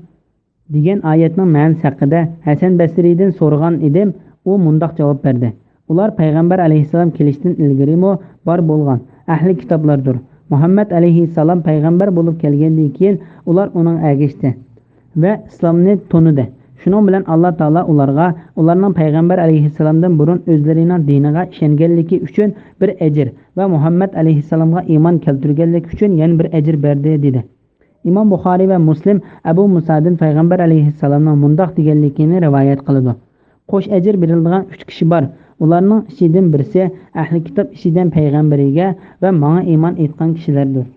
دېگەن ئايەتنىڭ مەنىسى ھەققىدە ھەسەن بەسرىدىن سورىغان ئىدىم، ئۇ مۇنداق جاۋاب بەردى: ئۇلار پەيغەمبەر ئەلەيھىسسالام كېلىشتىن ئىلگىرىمۇ بار بولغان ئەھلى كىتابلاردۇر. مۇھەممەد ئەلەيھىسسالام پەيغەمبەر بولۇپ كەلگەندىن كېيىن ئۇلار ئۇنىڭغا ئەگەشتى ۋە ئىسلامنى تونۇدى. شۇنىڭ بىلەن ئاللا تائالا ئۇلارغا ئۇلارنىڭ پەيغەمبەر ئەلەيھىسسالامدىن بۇرۇن ئۆزلىرىنىڭ دىنىغا ئىشەنگەنلىكى ئۈچۈن بىر ئەجىر ۋە مۇھەممەد ئەلەيھىسسالامغا ئىمان كەلتۈرگەنلىكى ئۈچۈن يەنە بىر ئەجىر بەردى» دېدى. ئىمام بۇخارىي ۋە مۇسلىم ئەبۇ مۇسادىن پەيغەمبەر ئەلەيھىسسالامنىڭ مۇنداق دېگەنلىكىنى رىۋايەت قىلىدۇ: «قوش ئەجىر بېرىلىدىغان ئۈچ كىشى بار. ئۇلارنىڭ ئىچىدىن بىرسى ئەھلى كىتاب ئىچىدىن پەيغەمبىرىگە ۋە ماڭا ئىمان ئېيتقان كىشىلەردۇر.»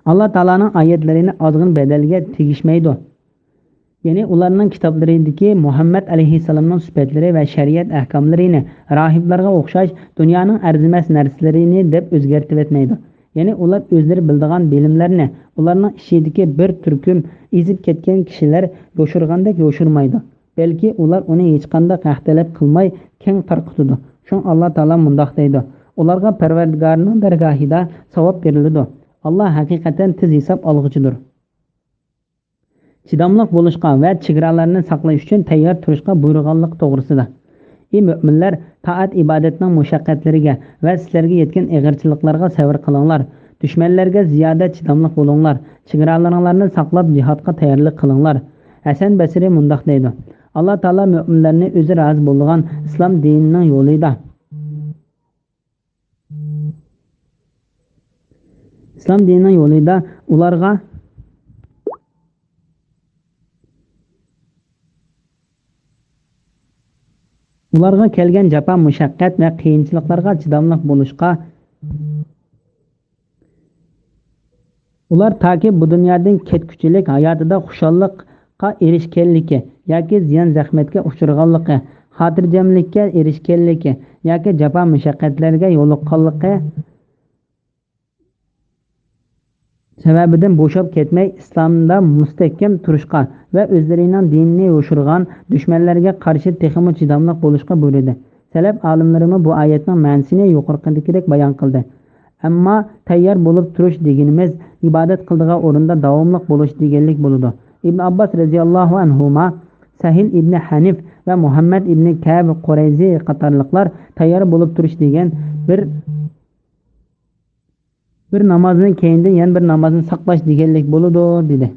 ئاللا تائالانىڭ ئايەتلىرىنى ئازغىنە بەدەلگە تېگىشمەيدۇ. يەنى ئۇلارنىڭ كىتابلىرىدىكى مۇھەممەد ئەلەيھىسسالامنىڭ سۈپەتلىرى ۋە شەرىئەت ئەھكاملىرىنى راھىبلارغا ئوخشاش دۇنيانىڭ ئەرزىمەس نەرسىلىرىنى دەپ ئۆزگەرتىۋەتمەيدۇ. يەنى ئۇلار ئۆزلىرى بىلىدىغان بىلىملەرنى ئۇلارنىڭ ئىچىدىكى بىر تۈركۈم ئېزىپ كەتكەن كىشىلەر يوشۇرغاندەك يوشۇرمايدۇ. بەلكى ئۇلار ئۇنى ھېچقانداق ھەق تەلەپ قىلماي كەڭ تارقىتىدۇ. شۇڭا ئاللا تائالا مۇنداق دەيدۇ: «ئۇلارغا پەرۋەردىگارىنىڭ دەرگاھىدا ساۋاب بېرىلىدۇ. ئاللا ھەقىقەتەن تېز ھېساب ئالغۇچىدۇر.» چىداملىق بولۇشقا ۋە چېگرالارنى ساقلاش ئۈچۈن تەييار تۇرۇشقا بۇيرۇغانلىقى توغرىسىدا. ئى مۆمىنلەر، تائەت-ئىبادەتنىڭ مۇشەققەتلىرىگە ۋە سىلەرگە يەتكەن ئېغىرچىلىقلارغا سەۋر قىلىڭلار. دۈشمەنلەرگە زىيادە چىداملىق بولۇڭلار. چېگرالىرىڭلارنى ساقلاپ، جىھادقا تەييارلىق قىلىڭلار. ھەسەن بەسرى مۇنداق دەيدۇ: ئاللا تائالا مۆمىنلەرنى ئۆزى رازى بولىدىغان ئىسلام دىنىنىڭ يولىدا، ئىسلام دىنىنىڭ يولىدا ئۇلارغا، ئۇلارغا كەلگەن جاپا-مۇشەققەت ۋە قىيىنچىلىقلارغا چىداملىق بولۇشقا، ئۇلار تاكى بۇ دۇنيادىن كەتكۈچىلىك ھاياتىدا خۇشاللىققا ئېرىشكەنلىكى ياكى زىيان-زەخمەتكە ئۇچرىغانلىقى، خاتىرجەملىككە ئېرىشكەنلىكى ياكى جاپا-مۇشەققەتلەرگە يولۇققانلىقى سەۋەبىدىن بوشاپ كەتمەي، ئىسلامدا مۇستەھكەم تۇرۇشقا ۋە ئۆزلىرىنىڭ دىنىنى يوشۇرغان دۈشمەنلەرگە قارشى تېخىمۇ چىداملىق بولۇشقا بۇيرۇدى. سەلەپ ئالىملىرىمۇ بۇ ئايەتنىڭ مەنىسىنى يۇقىرىقىدىكىدەك بايان قىلدى. ئەمما تەييار بولۇپ تۇرۇش دېگىنىمىز ئىبادەت قىلىدىغان ئورۇندا داۋاملىق بولۇش دېگەنلىك بولىدۇ. ئىبن ئابباس رەزىياللاھۇ ئەنھۇما، سەھىل ئىبنى ھەنىف ۋە مۇھەممەد ئىبنى كەئب قۇرەيزى قاتارلىقلار تەييار بولۇپ تۇرۇش دېگەن بىر، بىر نامازنىڭ كەينىدىن يەنە بىر نامازنى ساقلاش دېگەنلىك بولىدۇ، دېدى.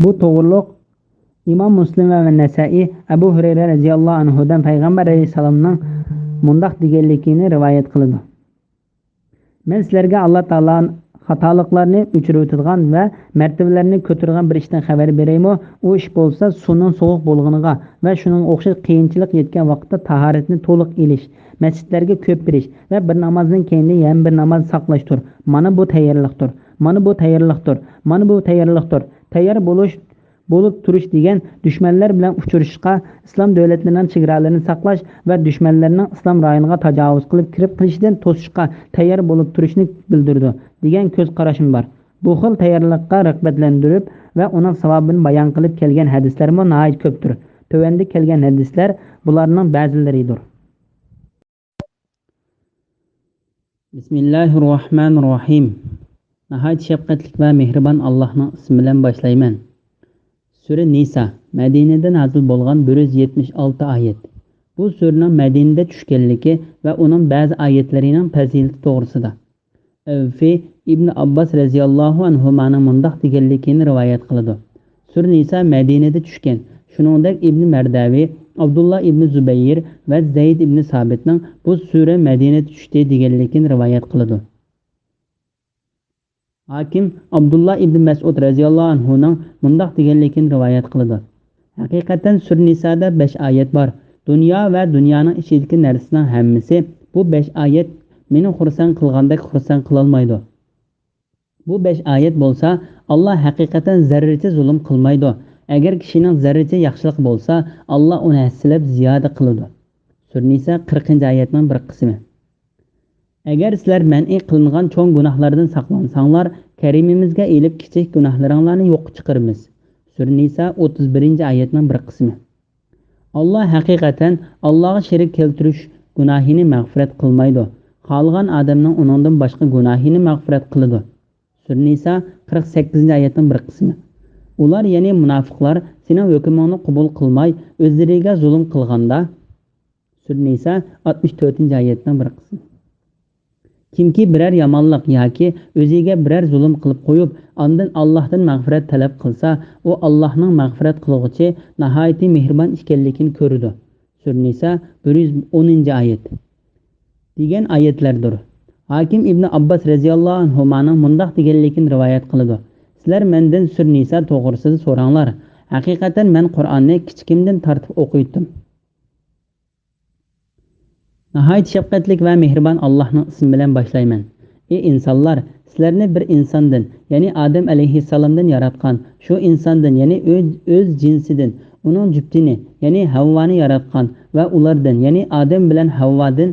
بۇ توغرۇلۇق ئىمام مۇسلىم ۋە نەسەئى ئەبۇ ھۇرەيرە رەزىياللاھۇ ئەنھۇدىن پەيغەمبەر ئەلەيھىسسالامنىڭ مۇنداق دېگەنلىكىنى رىۋايەت قىلىدۇ: مەن سىلەرگە ئاللا تائالا خاتالىقلارنى ئۆچۈرۈۋېتىدىغان ۋە مەرتىۋىلەرنى كۆتۈرىدىغان بىر ئىشتىن خەۋەر بېرەيمۇ؟ ئۇ ئىش بولسا سۇنىڭ سوغۇق بولغىنىغا ۋە شۇنىڭغا ئوخشاش قىيىنچىلىق يەتكەن ۋاقىتتا تاھارەتنى تولۇق ئېلىش، مەسچىتلەرگە كۆپ بېرىش ۋە بىر نامازدىن كېيىن يەنە بىر ناماز ساقلاشتۇر. مانا بۇ تەييارلىقتۇر. مانا بۇ تەييارلىقتۇر. مانا بۇ تەييارلىقتۇر. تەييار بولۇش بولۇپ تۇرۇش دېگەن دۈشمەنلەر بىلەن ئۇچرىشىشقا، ئىسلام دۆلەتلىرىنىڭ چېگرالىرىنى ساقلاش ۋە دۈشمەنلەرنىڭ ئىسلام رايونىغا تاجاۋۇز قىلىپ كىرىپ قېلىشىدىن توسۇشقا تەييار بولۇپ تۇرۇشنى بىلدۈرىدۇ، دېگەن كۆز قاراشمۇ بار. بۇ خىل تەييارلىققا رىغبەتلەندۈرۈپ ۋە ئۇنىڭ ساۋابىنى بايان قىلىپ كەلگەن ھەدىسلەرمۇ ناھايىتى كۆپتۇر. تۆۋەندە كەلگەن ھەدىسلەر بۇلارنىڭ بەزىلىرىدۇر. بىسمىللاھىررەھمانىررەھىم. ناھايىتى شەپقەتلىك ۋە مېھرىبان ئاللاھنىڭ ئىسمى بىلەن باشلايمەن. سۈرە نىسا، مەدىنىدە نازىل بولغان بىر يۈز يەتمىش ئالتە ئايەت. بۇ سۈرىنىڭ مەدىنىدە چۈشكەنلىكى ۋە ئۇنىڭ بەزى ئايەتلىرىنىڭ پەزىلىتى توغرىسىدا. ئەۋفى ئىبنى ئابباس رەزىياللاھۇ ئەنھۇمانىڭ مۇنداق دېگەنلىكىنى رىۋايەت قىلىدۇ: سۈرە نىسا مەدىنىدە چۈشكەن. شۇنىڭدەك ئىبنى مەردەۋى، ئابدۇللا ئىبنى زۇبەيىر ۋە زەيد ئىبنى سابىتنىڭ بۇ سۈرە مەدىنىدە چۈشتى دېگەنلىكىنى رىۋايەت قىلىدۇ. ھاكىم ئابدۇللا ئىبنى مەسئۇد رەزىياللاھۇ ئەنھۇنىڭ مۇنداق دېگەنلىكىنى رىۋايەت قىلىدۇ: ھەقىقەتەن سۈرە نىسادا بەش ئايەت بار. دۇنيا ۋە دۇنيانىڭ ئىچىدىكى نەرسىنىڭ ھەممىسى بۇ بەش ئايەت مېنى خۇرسەن قىلغاندەك خۇرسەن قىلالمايدۇ. بۇ بەش ئايەت بولسا، ئاللا ھەقىقەتەن زەررىچە زۇلۇم قىلمايدۇ. ئەگەر كىشىنىڭ زەررىچە ياخشىلىقى بولسا، ئاللا ئۇنى ھەسسىلەپ زىيادە قىلىدۇ. سۈرە نىسا، قىرىقىنچى ئايەتنىڭ بىر قىسمى. ئەگەر سىلەر مەنئى قىلىنغان چوڭ گۇناھلاردىن ساقلانساڭلار، كەرىمىمىزگە ئېلىپ كىچىك گۇناھلىرىڭلارنى يوققا چىقىرىمىز. سۈرە نىسا، ئوتتۇز بىرىنچى ئايەتنىڭ بىر قىسمى. ئاللا ھەقىقەتەن ئاللاغا شېرىك كەلتۈرۈش گۇناھىنى مەغپىرەت قىلمايدۇ. خالىغان ئادەمنىڭ ئۇنىڭدىن باشقا گۇناھىنى مەغپىرەت قىلىدۇ. سۈرە نىسا، قىرىق سەككىزىنچى ئايەتنىڭ بىر قىسمى. ئۇلار، يەنى مۇناپىقلار، سېنىڭ ھۆكمۈڭنى قوبۇل قىلماي، ئۆزلىرىگە زۇلۇم قىلغاندا. سۈرە نىسا، ئاتمىش تۆتىنچى ئايەتنىڭ بىر قىسمى. كىمكى بىرەر يامانلىق ياكى ئۆزىگە بىرەر زۇلۇم قىلىپ قويۇپ، ئاندىن ئاللاھتىن مەغپىرەت تەلەپ قىلسا، ئۇ ئاللاھنىڭ مەغپىرەت قىلغۇچى، ناھايىتى مېھرىبان ئىكەنلىكىنى كۆرىدۇ. سۈرە نىسا، بىر يۈز ئونىنچى ئايەت. دېگەن ئايەتلەردۇر. ھاكىم ئىبنى ئابباس رەزىياللاھۇ ئەنھۇمانىڭ مۇنداق دېگەنلىكىنى رىۋايەت قىلىدۇ: سىلەر مەندىن سۈرە نىسا توغرىسىدا سوراڭلار. ھەقىقەتەن مەن قۇرئاننى كىچىكىمدىن تارتىپ ئوقۇيتتۇم. ناھايىتى شەپقەتلىك ۋە مېھرىبان ئاللاھنىڭ ئىسمى بىلەن باشلايمەن. ئى ئىنسانلار، سىلەرنى بىر ئىنساندىن، يەنى ئادەم ئەلەيھىسسالامدىن ياراتقان، شۇ ئىنساندىن، يەنى ئۆز، ئۆز جىنسىدىن ئۇنىڭ جۈپتىنى، يەنى ھەۋۋانى ياراتقان ۋە ئۇلاردىن، يەنى ئادەم بىلەن ھەۋۋادىن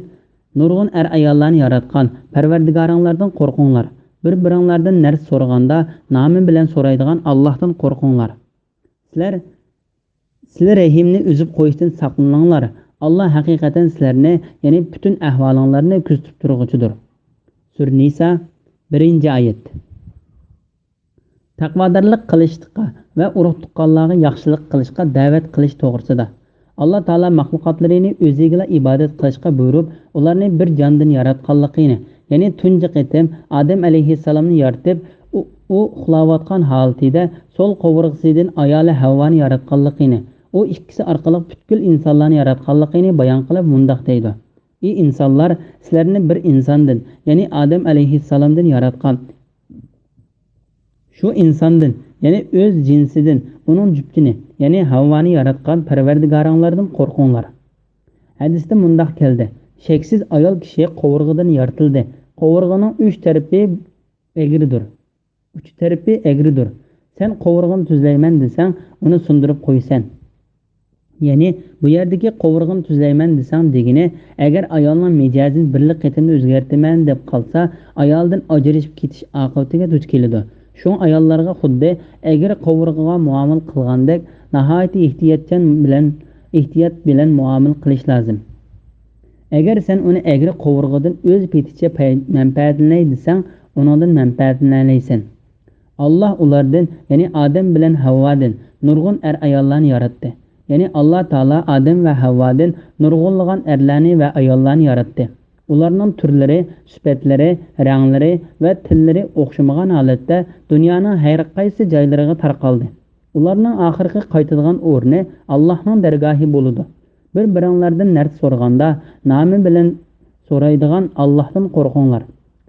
نۇرغۇن ئەر-ئاياللارنى ياراتقان پەرۋەردىگارىڭلاردىن قورقۇڭلار. بىر-بىرىڭلاردىن نەرسە سورىغاندا، نامى بىلەن سورايدىغان ئاللاھتىن قورقۇڭلار. سىلەر سىلە رەھىمنى ئۈزۈپ قويۇشتىن ساقلىنىڭلار. ئاللا ھەقىقەتەن سىلەرنى، يەنى پۈتۈن ئەھۋالىڭلارنى كۆزىتىپ تۇرغۇچىدۇر. سۈرە نىسا، بىرىنچى ئايەت. تەقۋادارلىق قىلىشقا ۋە ئۇرۇق-تۇغقانلارغا ياخشىلىق قىلىشقا دەۋەت قىلىش توغرىسىدا. ئاللا تائالا مەخلۇقاتلىرىنى ئۆزىگىلا ئىبادەت قىلىشقا بۇيرۇپ، ئۇلارنى بىر جاندىن ياراتقانلىقىنى، يەنى تۇنجى قېتىم ئادەم ئەلەيھىسسالامنى يارىتىپ، ئۇ، ئۇ ئۇخلاۋاتقان ھالىتىدە سول قوۋۇرغىسىدىن ئايالى ھەۋۋانى ياراتقانلىقىنى، ئۇ ئىككىسى ئارقىلىق پۈتكۈل ئىنسانلارنى ياراتقانلىقىنى بايان قىلىپ مۇنداق دەيدۇ: ئى ئىنسانلار، سىلەرنى بىر ئىنساندىن، يەنى ئادەم ئەلەيھىسسالامدىن ياراتقان، شۇ ئىنساندىن، يەنى ئۆز جىنسىدىن ئۇنىڭ جۈپتىنى، يەنى ھەۋۋانى ياراتقان پەرۋەردىگارىڭلاردىن قورقۇڭلار. ھەدىستە مۇنداق كەلدى: شەكسىز ئايال كىشى قوۋۇرغىدىن يارىتىلدى. قوۋۇرغىنىڭ ئۈچ تەرىپى ئەگرىدۇر. ئۈچ تەرىپى ئەگرىدۇر. سەن قوۋۇرغىنى تۈزلەيمەن دېسەڭ، ئۇنى سۇندۇرۇپ قويىسەن. يەنى، بۇ يەردىكى قوۋۇرغىنى تۈزلەيمەن دېسەڭ دېگىنى، ئەگەر ئايالنىڭ مىجەزىنى بىرلا قېتىمدا ئۆزگەرتىمەن دەپ قالسا، ئايالىدىن ئاجرىشىپ كېتىش ئاقىۋىتىگە دۇچ كېلىدۇ. شۇڭا ئاياللارغا خۇددى ئەگرى قوۋۇرغىغا مۇئامىلە قىلغاندەك ناھايىتى ئېھتىياتچان بىلەن، ئېھتىيات بىلەن مۇئامىلە قىلىش لازىم. ئەگەر سەن ئۇنى ئەگرى قوۋۇرغىدىن ئۆز پېتىچە پەي-، مەنپەئەتلىنەي دېسەڭ، ئۇنىڭدىن مەنپەئەتلىنەلەيسەن. ئاللا ئۇلاردىن، يەنى ئادەم بىلەن ھەۋۋادىن نۇرغۇن ئەر-ئاياللارنى ياراتتى. يەنى ئاللا تائالا ئادەم ۋە ھەۋۋادىن نۇرغۇنلىغان ئەرلەرنى ۋە ئاياللارنى ياراتتى. ئۇلارنىڭ تۈرلىرى، سۈپەتلىرى، رەڭلىرى ۋە تىللىرى ئوخشىمىغان ھالەتتە دۇنيانىڭ ھەر قايسى جايلىرىغا تارقالدى. ئۇلارنىڭ ئاخىرقى قايتىدىغان ئورنى ئاللاھنىڭ دەرگاھى بولىدۇ. بىر-بىرىڭلاردىن نەرسە سورىغاندا، نامى بىلەن سورايدىغان ئاللاھتىن قورقۇڭلار.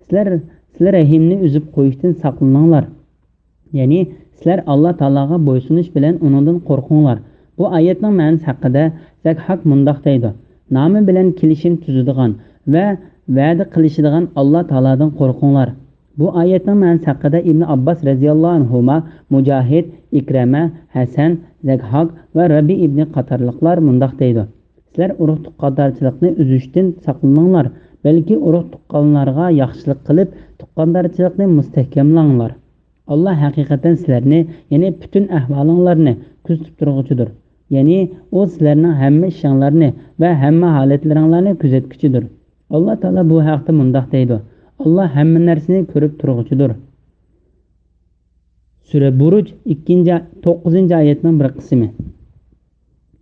سىلەر، سىلە رەھىمنى ئۈزۈپ قويۇشتىن ساقلىنىڭلار. يەنى، سىلەر ئاللا تائالاغا بويسۇنۇش بىلەن ئۇنىڭدىن قورقۇڭلار. بۇ ئايەتنىڭ مەنىسى ھەققىدە زەكھاك مۇنداق دەيدۇ: نامى بىلەن كېلىشىم تۈزىدىغان ۋە ۋەدە قىلىشىدىغان ئاللا تائالادىن قورقۇڭلار. بۇ ئايەتنىڭ مەنىسى ھەققىدە ئىبن ئابباس رەزىياللاھۇ ئەنھۇما، مۇجاھىد، ئىكرەمە، ھەسەن، زەكھاك ۋە رەبىئ ئىبنى قاتارلىقلار مۇنداق دەيدۇ: سىلەر ئۇرۇق-تۇغقاندارچىلىقنى ئۈزۈشتىن ساقلىنىڭلار، بەلكى ئۇرۇق-تۇغقانلارغا ياخشىلىق قىلىپ، تۇغقاندارچىلىقنى مۇستەھكەملەڭلار. ئاللا ھەقىقەتەن سىلەرنى، يەنى پۈتۈن ئەھۋالىڭلارنى كۆزىتىپ تۇرغۇچىدۇر. يەنى ئۇ سىلەرنىڭ ھەممە ئىشىڭلارنى ۋە ھەممە ھالەتلىرىڭلارنى كۆزەتكۈچىدۇر. ئاللا تائالا بۇ ھەقتە مۇنداق دەيدۇ: ئاللا ھەممە نەرسىنى كۆرۈپ تۇرغۇچىدۇر. سۈرە بۇرۇج، ئىككىنچى، توققۇزىنچى ئايەتنىڭ بىر قىسمى.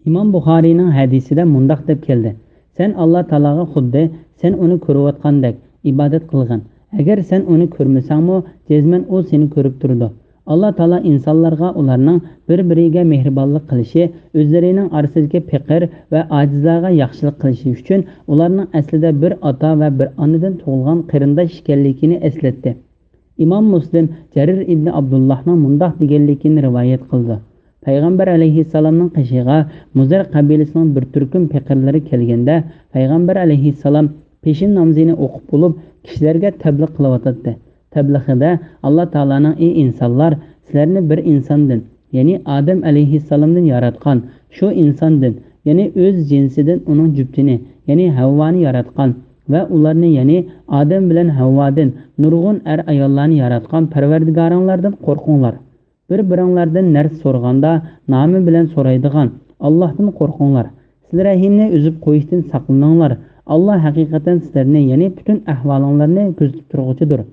ئىمام بۇخارىينىڭ ھەدىسىدە مۇنداق دەپ كەلدى: سەن ئاللا تائالاغا خۇددى سەن ئۇنى كۆرۈۋاتقاندەك ئىبادەت قىلغىن. ئەگەر سەن ئۇنى كۆرمىسەڭمۇ، جەزمەن ئۇ سېنى كۆرۈپ تۇرىدۇ. ئاللا تائالا ئىنسانلارغا ئۇلارنىڭ بىر-بىرىگە مېھرىبانلىق قىلىشى، ئۆزلىرىنىڭ ئارىسىدىكى پېقىر ۋە ئاجىزلارغا ياخشىلىق قىلىشى ئۈچۈن ئۇلارنىڭ ئەسلىدە بىر ئاتا ۋە بىر ئانىدىن تۇغۇلغان قېرىنداش ئىكەنلىكىنى ئەسلەتتى. ئىمام مۇسلىم جەرىر ئىبنى ئابدۇللاھنىڭ مۇنداق دېگەنلىكىنى رىۋايەت قىلىدۇ: پەيغەمبەر ئەلەيھىسسالامنىڭ قېشىغا مۇزەر قەبىلىسىنىڭ بىر تۈركۈم پېقىرلىرى كەلگەندە، پەيغەمبەر ئەلەيھىسسالام پېشىن نامىزىنى ئوقۇپ بولۇپ، كىشىلەرگە تەبلىغ قىلىۋاتاتتى. تەبلىغىدە ئاللا تائالانىڭ: ئى ئىنسانلار، سىلەرنى بىر ئىنساندىن، يەنى ئادەم ئەلەيھىسسالامدىن ياراتقان، شۇ ئىنساندىن، يەنى ئۆز جىنسىدىن ئۇنىڭ جۈپتىنى، يەنى ھەۋۋانى ياراتقان ۋە ئۇلارنى، يەنى ئادەم بىلەن ھەۋۋادىن نۇرغۇن ئەر-ئاياللارنى ياراتقان پەرۋەردىگارىڭلاردىن قورقۇڭلار. بىر-بىرىڭلاردىن نەرسە سورىغاندا، نامى بىلەن سورايدىغان ئاللاھتىن قورقۇڭلار. سىلە رەھىمنى ئۈزۈپ قويۇشتىن ساقلىنىڭلار. ئاللا ھەقىقەتەن سىلەرنى، يەنى پۈتۈن ئەھۋالىڭلارنى كۆزىتىپ تۇرغۇچىدۇر.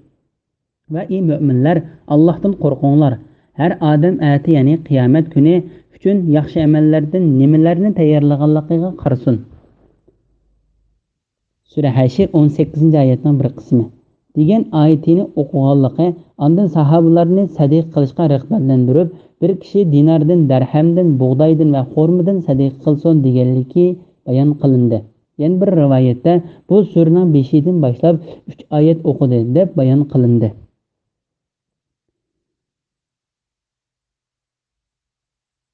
ۋە ئى مۆمىنلەر، ئاللاھتىن قورقۇڭلار. ھەر ئادەم ئەتە، يەنى قىيامەت كۈنى ئۈچۈن ياخشى ئەمەللەردىن نېمىلەرنى تەييارلىغانلىقىغا قارىسۇن. سۈرە ھەشر، ئون سەككىزىنچى ئايەتنىڭ بىر قىسمى. دېگەن ئايىتىنى ئوقۇغانلىقى، ئاندىن ساھابىلارنى سەدىقە قىلىشقا رىغبەتلەندۈرۈپ، بىر كىشى دىناردىن، دەرھەمدىن، بۇغدايدىن ۋە خورمىدىن سەدىقە قىلسۇن دېگەنلىكى بايان قىلىندى. يەنە بىر رىۋايەتتە، بۇ سۈرىنىڭ بېشىدىن باشلاپ ئۈچ ئايەت ئوقۇدى، دەپ بايان قىلىندى.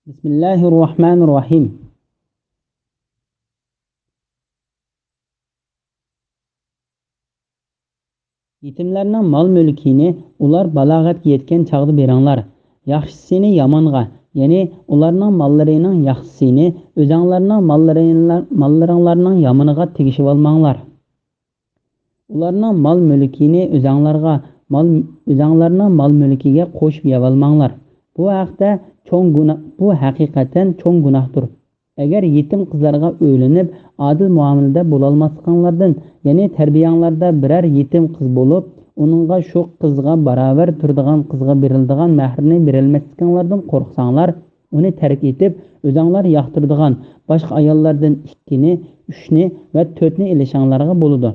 بىسمىللاھىررەھمانىررەھىم. يېتىملەرنىڭ مال-مۈلكىنى ئۇلار بالاغەتكە يەتكەن چاغدا بېرىڭلار. ياخشىسىنى يامانغا، يەنى ئۇلارنىڭ ماللىرىنىڭ ياخشىسىنى ئۆزەڭلارنىڭ ماللىرىنلا-، ماللىرىڭلارنىڭ يامىنىغا تېگىشىۋالماڭلار. ئۇلارنىڭ مال-مۈلكىنى ئۆزەڭلارغا مال، ئۆزەڭلارنىڭ مال-مۈلكىگە قوشۇپ يەۋالماڭلار. بۇ ھەقتە چوڭ گۇنا-، بۇ ھەقىقەتەن چوڭ گۇناھتۇر. ئەگەر يېتىم قىزلارغا ئۆيلىنىپ، ئادىل مۇئامىلىدە بولالماسلىقىڭلاردىن، يەنى تەربىيەڭلاردا بىرەر يېتىم قىز بولۇپ، ئۇنىڭغا شۇ قىزغا باراۋەر تۇرىدىغان قىزغا بېرىلىدىغان مەھرىنى بېرەلمەسلىكىڭلاردىن قورقساڭلار، ئۇنى تەرك ئېتىپ، ئۆزەڭلار ياقتۇرىدىغان باشقا ئاياللاردىن ئىككىنى، ئۈچنى ۋە تۆتنى ئېلىشىڭلارغا بولىدۇ.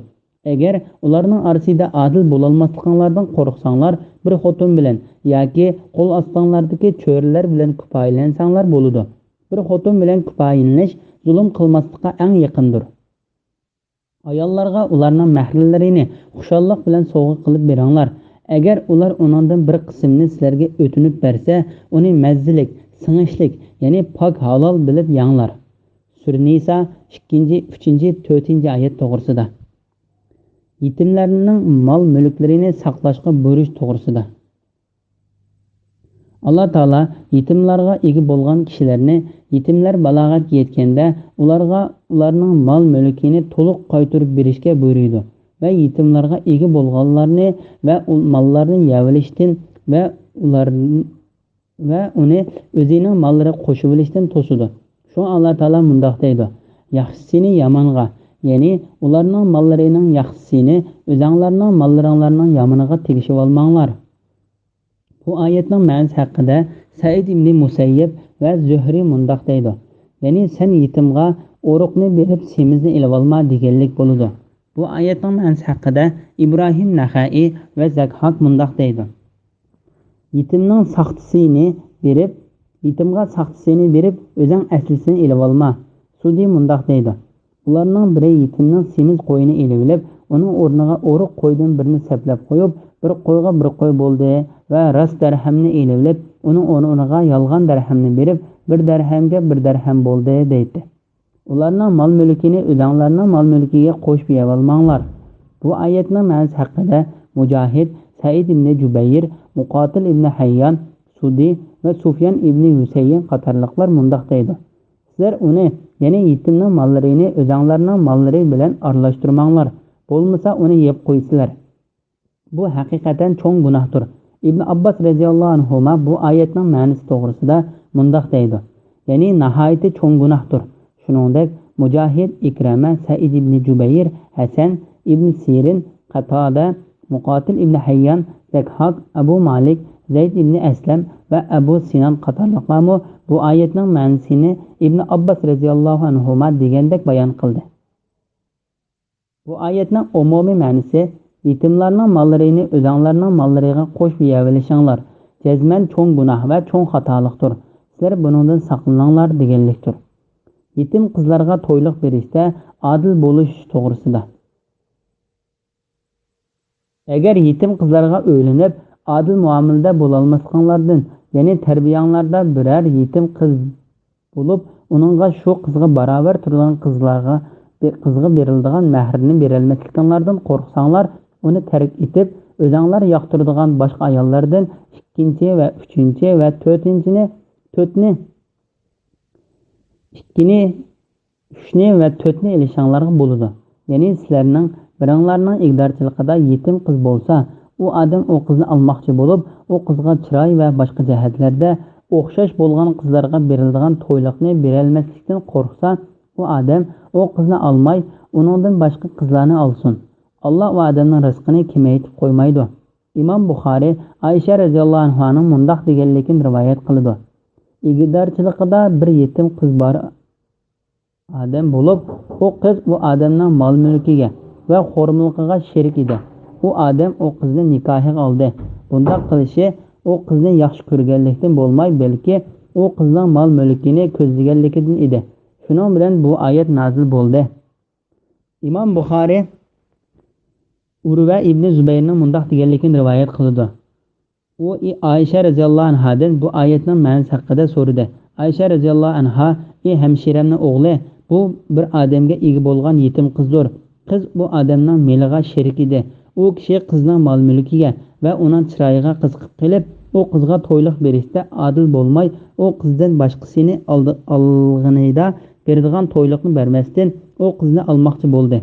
ئەگەر ئۇلارنىڭ ئارىسىدا ئادىل بولالماسلىقىڭلاردىن قورقساڭلار، بىر خوتۇن بىلەن ياكى قول ئاستىڭلاردىكى چۆرىلەر بىلەن كۇپايىلەنسەڭلار بولىدۇ. بىر خوتۇن بىلەن كۇپايىلىنىش زۇلۇم قىلماسلىققا ئەڭ يېقىندۇر. ئاياللارغا ئۇلارنىڭ مەھرىلىرىنى خۇشاللىق بىلەن سوۋغا قىلىپ بېرىڭلار. ئەگەر ئۇلار ئۇنىڭدىن بىر قىسمىنى سىلەرگە ئۆتۈنۈپ بەرسە، ئۇنى مەززىلىك، سىڭىشلىك، يەنى پاك، ھالال بىلىپ يەڭلار. سۈرە نىسا، ئىككىنچى، ئۈچىنچى، تۆتىنچى ئايەت توغرىسىدا. يېتىملەرنىڭ مال-مۈلۈكلىرىنى ساقلاشقا بۇيرۇش توغرىسىدا. ئاللا تائالا يېتىملارغا ئىگە بولغان كىشىلەرنى، يېتىملەر بالاغەتكە يەتكەندە، ئۇلارغا ئۇلارنىڭ مال-مۈلكىنى تولۇق قايتۇرۇپ بېرىشكە بۇيرۇيدۇ ۋە يېتىملارغا ئىگە بولغانلارنى ۋە ئۇ ماللارنى يەۋېلىشتىن ۋە ئۇلار، ۋە ئۇنى ئۆزىنىڭ ماللىرىغا قوشۇۋېلىشتىن توسىدۇ. شۇڭا ئاللا تائالا مۇنداق دەيدۇ: «ياخشىسىنى يامانغا، يەنى ئۇلارنىڭ ماللىرىنىڭ ياخشىسىنى ئۆزەڭلارنىڭ ماللىرىڭلارنىڭ يامىنىغا تېگىشىۋالماڭلار.» بۇ ئايەتنىڭ مەنىسى ھەققىدە سەئىد ئىبنى مۇسەييىب ۋە زۆھرى مۇنداق دەيدۇ، يەنى سەن يېتىمغا ئۇرۇقنى بېرىپ، سېمىزنى ئېلىۋالما دېگەنلىك بولىدۇ. بۇ ئايەتنىڭ مەنىسى ھەققىدە ئىبراھىم نەخەئى ۋە زەكھاك مۇنداق دەيدۇ: يېتىمنىڭ ساختىسىنى بېرىپ، يېتىمغا ساختىسىنى بېرىپ، ئۆزۈڭ ئەسلىسىنى ئېلىۋالما. سۇدى مۇنداق دەيدۇ: ئۇلارنىڭ بىرى يېتىمنىڭ سېمىز قويىنى ئېلىۋېلىپ، ئۇنىڭ ئورنىغا ئورۇق قويدىن بىرنى سەپلەپ قويۇپ، بىر قويغا بىر قوي بولدى ۋە راست دەرھەمنى ئېلىۋېلىپ، ئۇنىڭ ئورنىغا يالغان دەرھەمنى بېرىپ، بىر دەرھەمگە بىر دەرھەم بولدى، دەيتتى. ئۇلارنىڭ مال-مۈلكىنى ئۆزەڭلارنىڭ مال-مۈلكىگە قوشۇپ يەۋالماڭلار. بۇ ئايەتنىڭ مەنىسى ھەققىدە مۇجاھىد، سەئىد ئىبنى جۇبەير، مۇقاتىل ئىبنى ھەييان، سۇدى ۋە سۇفيان ئىبنى ھۈسەيىن قاتارلىقلار مۇنداق دەيدۇ: سىلەر ئۇنى، يەنى يېتىمنىڭ ماللىرىنى ئۆزەڭلارنىڭ ماللىرى بىلەن ئارىلاشتۇرماڭلار، بولمىسا ئۇنى يەپ قويىسىلەر. بۇ ھەقىقەتەن چوڭ گۇناھتۇر. ئىبن ئابباس رەزىياللاھۇ ئەنھۇما بۇ ئايەتنىڭ مەنىسى توغرىسىدا مۇنداق دەيدۇ، يەنى ناھايىتى چوڭ گۇناھتۇر. شۇنىڭدەك مۇجاھىد، ئىكرەمە، سەئىد ئىبنى جۇبەير، ھەسەن، ئىبن سىرىن، قاتادە، مۇقاتىل ئىبنى ھەييان، زەكھاك، ئەبۇ مالىك، زەيد ئىبنى ئەسلەم ۋە ئەبۇ سىنان قاتارلىقلارمۇ بۇ ئايەتنىڭ مەنىسىنى ئىبن ئابباس رەزىياللاھۇ ئەنھۇما دېگەندەك بايان قىلدى. بۇ ئايەتنىڭ ئومۇمىي مەنىسى: يېتىملارنىڭ ماللىرىنى ئۆزەڭلارنىڭ ماللىرىغا قوشۇپ يەۋېلىشىڭلار جەزمەن چوڭ گۇناھ ۋە چوڭ خاتالىقتۇر. سىلەر بۇنىڭدىن ساقلىنىڭلار دېگەنلىكتۇر. يېتىم قىزلارغا تويلۇق بېرىشتە ئادىل بولۇش توغرىسىدا. ئەگەر يېتىم قىزلارغا ئۆيلىنىپ، ئادىل مۇئامىلىدە بولالماسلىقىڭلاردىن، يەنى تەربىيەڭلاردا بىرەر يېتىم قىز بولۇپ، ئۇنىڭغا شۇ قىزغا باراۋەر تۇرىدىغان قىزلارغا، قىزغا بېرىلىدىغان مەھرىنى بېرەلمەسلىكىڭلاردىن قورقساڭلار، ئۇنى تەرك ئېتىپ، ئۆزەڭلار ياقتۇرىدىغان باشقا ئاياللاردىن ئىككىنچى ۋە ئۈچىنچى ۋە تۆتىنچىنى، تۆتنى، ئىككىنى، ئۈچنى ۋە تۆتنى ئېلىشىڭلارغا بولىدۇ. يەنى سىلەرنىڭ بىرىڭلارنىڭ ئىگىدارچىلىقىدا يېتىم قىز بولسا، ئۇ ئادەم ئۇ قىزنى ئالماقچى بولۇپ، ئۇ قىزغا چىراي ۋە باشقا جەھەتلەردە ئوخشاش بولغان قىزلارغا بېرىلىدىغان تويلۇقنى بېرەلمەسلىكتىن قورقسا، ئۇ ئادەم ئۇ قىزنى ئالماي، ئۇنىڭدىن باشقا قىزلارنى ئالسۇن. ئاللا ئۇ ئادەمنىڭ رىزقىنى كېمەيتىپ قويمايدۇ. ئىمام بۇخارى ئائىشە رەزىياللاھۇ ئەنھانىڭ مۇنداق دېگەنلىكىنى رىۋايەت قىلىدۇ: ئىگىدارچىلىقىدا بىر يېتىم قىز بار ئادەم بولۇپ، ئۇ قىز ئۇ ئادەمنىڭ مال-مۈلكىگە ۋە خورمىلىقىغا شېرىك ئىدى. ئۇ ئادەم ئۇ قىزنى نىكاھىغا ئالدى. بۇنداق قىلىشى ئۇ قىزنى ياخشى كۆرگەنلىكتىن بولماي، بەلكى ئۇ قىزنىڭ مال-مۈلكىنى كۆزلىگەنلىكىدىن ئىدى. شۇنىڭ بىلەن بۇ ئايەت نازىل بولدى. ئىمام بۇخارى ئۇرۋە ئىبنى زۇبەيرنىڭ مۇنداق دېگەنلىكىنى رىۋايەت قىلىدۇ. ئۇ ئائىشە رەزىياللاھۇ ئەنھادىن بۇ ئايەتنىڭ مەنىسى ھەققىدە سورىدى. ئائىشە رەزىياللاھۇ ئەنھا: «ئى ھەمشىرەمنىڭ ئوغلى، بۇ بىر ئادەمگە ئىگە بولغان يېتىم قىزدۇر. قىز بۇ ئادەمنىڭ مېلىغا شېرىك ئىدى. ئۇ كىشى قىزنىڭ مال-مۈلكىگە ۋە ئۇنىڭ چىرايىغا قىزىقىپ قېلىپ، ئۇ قىزغا تويلۇق بېرىشتە ئادىل بولماي، ئۇ قىزدىن باشقىسىنى ئالدى-، ئالغىنىدا بېرىدىغان تويلۇقنى بەرمەستىن، ئۇ قىزنى ئالماقچى بولدى.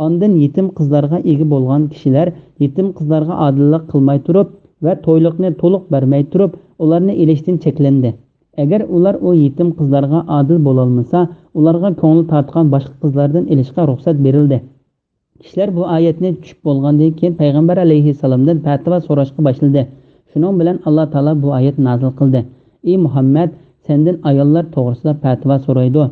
ئاندىن يېتىم قىزلارغا ئىگە بولغان كىشىلەر يېتىم قىزلارغا ئادىللىق قىلماي تۇرۇپ ۋە تويلۇقنى تولۇق بەرمەي تۇرۇپ، ئۇلارنى ئېلىشتىن چەكلەندى. ئەگەر ئۇلار ئۇ يېتىم قىزلارغا ئادىل بولالمىسا، ئۇلارغا كۆڭلى تارتقان باشقا قىزلاردىن ئېلىشقا رۇخسەت بېرىلدى. كىشىلەر بۇ ئايەتنى چۈشۈپ بولغاندىن كېيىن پەيغەمبەر ئەلەيھىسسالامدىن پەتىۋا سوراشقا باشلىدى. شۇنىڭ بىلەن ئاللا تائالا بۇ ئايەت نازىل قىلدى: «ئى مۇھەممەد، سەندىن ئاياللار توغرىسىدا پەتىۋا سورايدۇ.»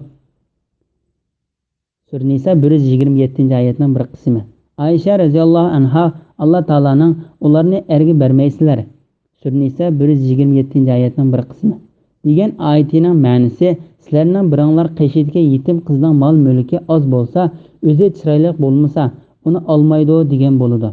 سۈرە نىسا بىر يۈز يىگىرمە يەتتىنچى ئايەتنىڭ بىر قىسمى. ئائىشە رەزىياللاھۇ ئەنھا ئاللا تائالانىڭ «ئۇلارنى ئەرگە بەرمەيسىلەر» سۈرە نىسا بىر يۈز يىگىرمە يەتتىنچى ئايەتنىڭ بىر قىسمى دېگەن ئايىتىنىڭ مەنىسى، سىلەرنىڭ بىرىڭلار قېشىدىكى يېتىم قىزنىڭ مال-مۈلكى ئاز بولسا، ئۆزى چىرايلىق بولمىسا، ئۇنى ئالمايدۇ دېگەن بولىدۇ،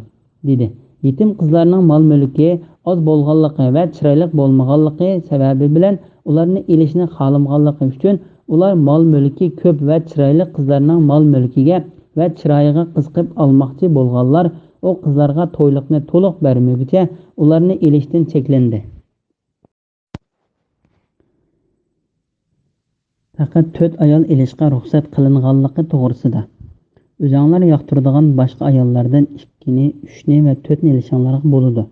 دېدى. يېتىم قىزلارنىڭ مال-مۈلكى ئاز بولغانلىقى ۋە چىرايلىق بولمىغانلىقى سەۋەبى بىلەن ئۇلارنى ئېلىشنى خالىمىغانلىقى ئۈچۈن، ئۇلار مال-مۈلكى كۆپ ۋە چىرايلىق قىزلارنىڭ مال-مۈلكىگە ۋە چىرايىغا قىزىقىپ ئالماقچى بولغانلار ئۇ قىزلارغا تويلۇقنى تولۇق بەرمىگۈچە ئۇلارنى ئېلىشتىن چەكلەندى. پەقەت تۆت ئايال ئېلىشقا رۇخسەت قىلىنغانلىقى توغرىسىدا. ئۆزۈڭلار ياقتۇرىدىغان باشقا ئاياللاردىن ئىككىنى، ئۈچنى ۋە تۆتنى ئېلىشىڭلارغا بولىدۇ.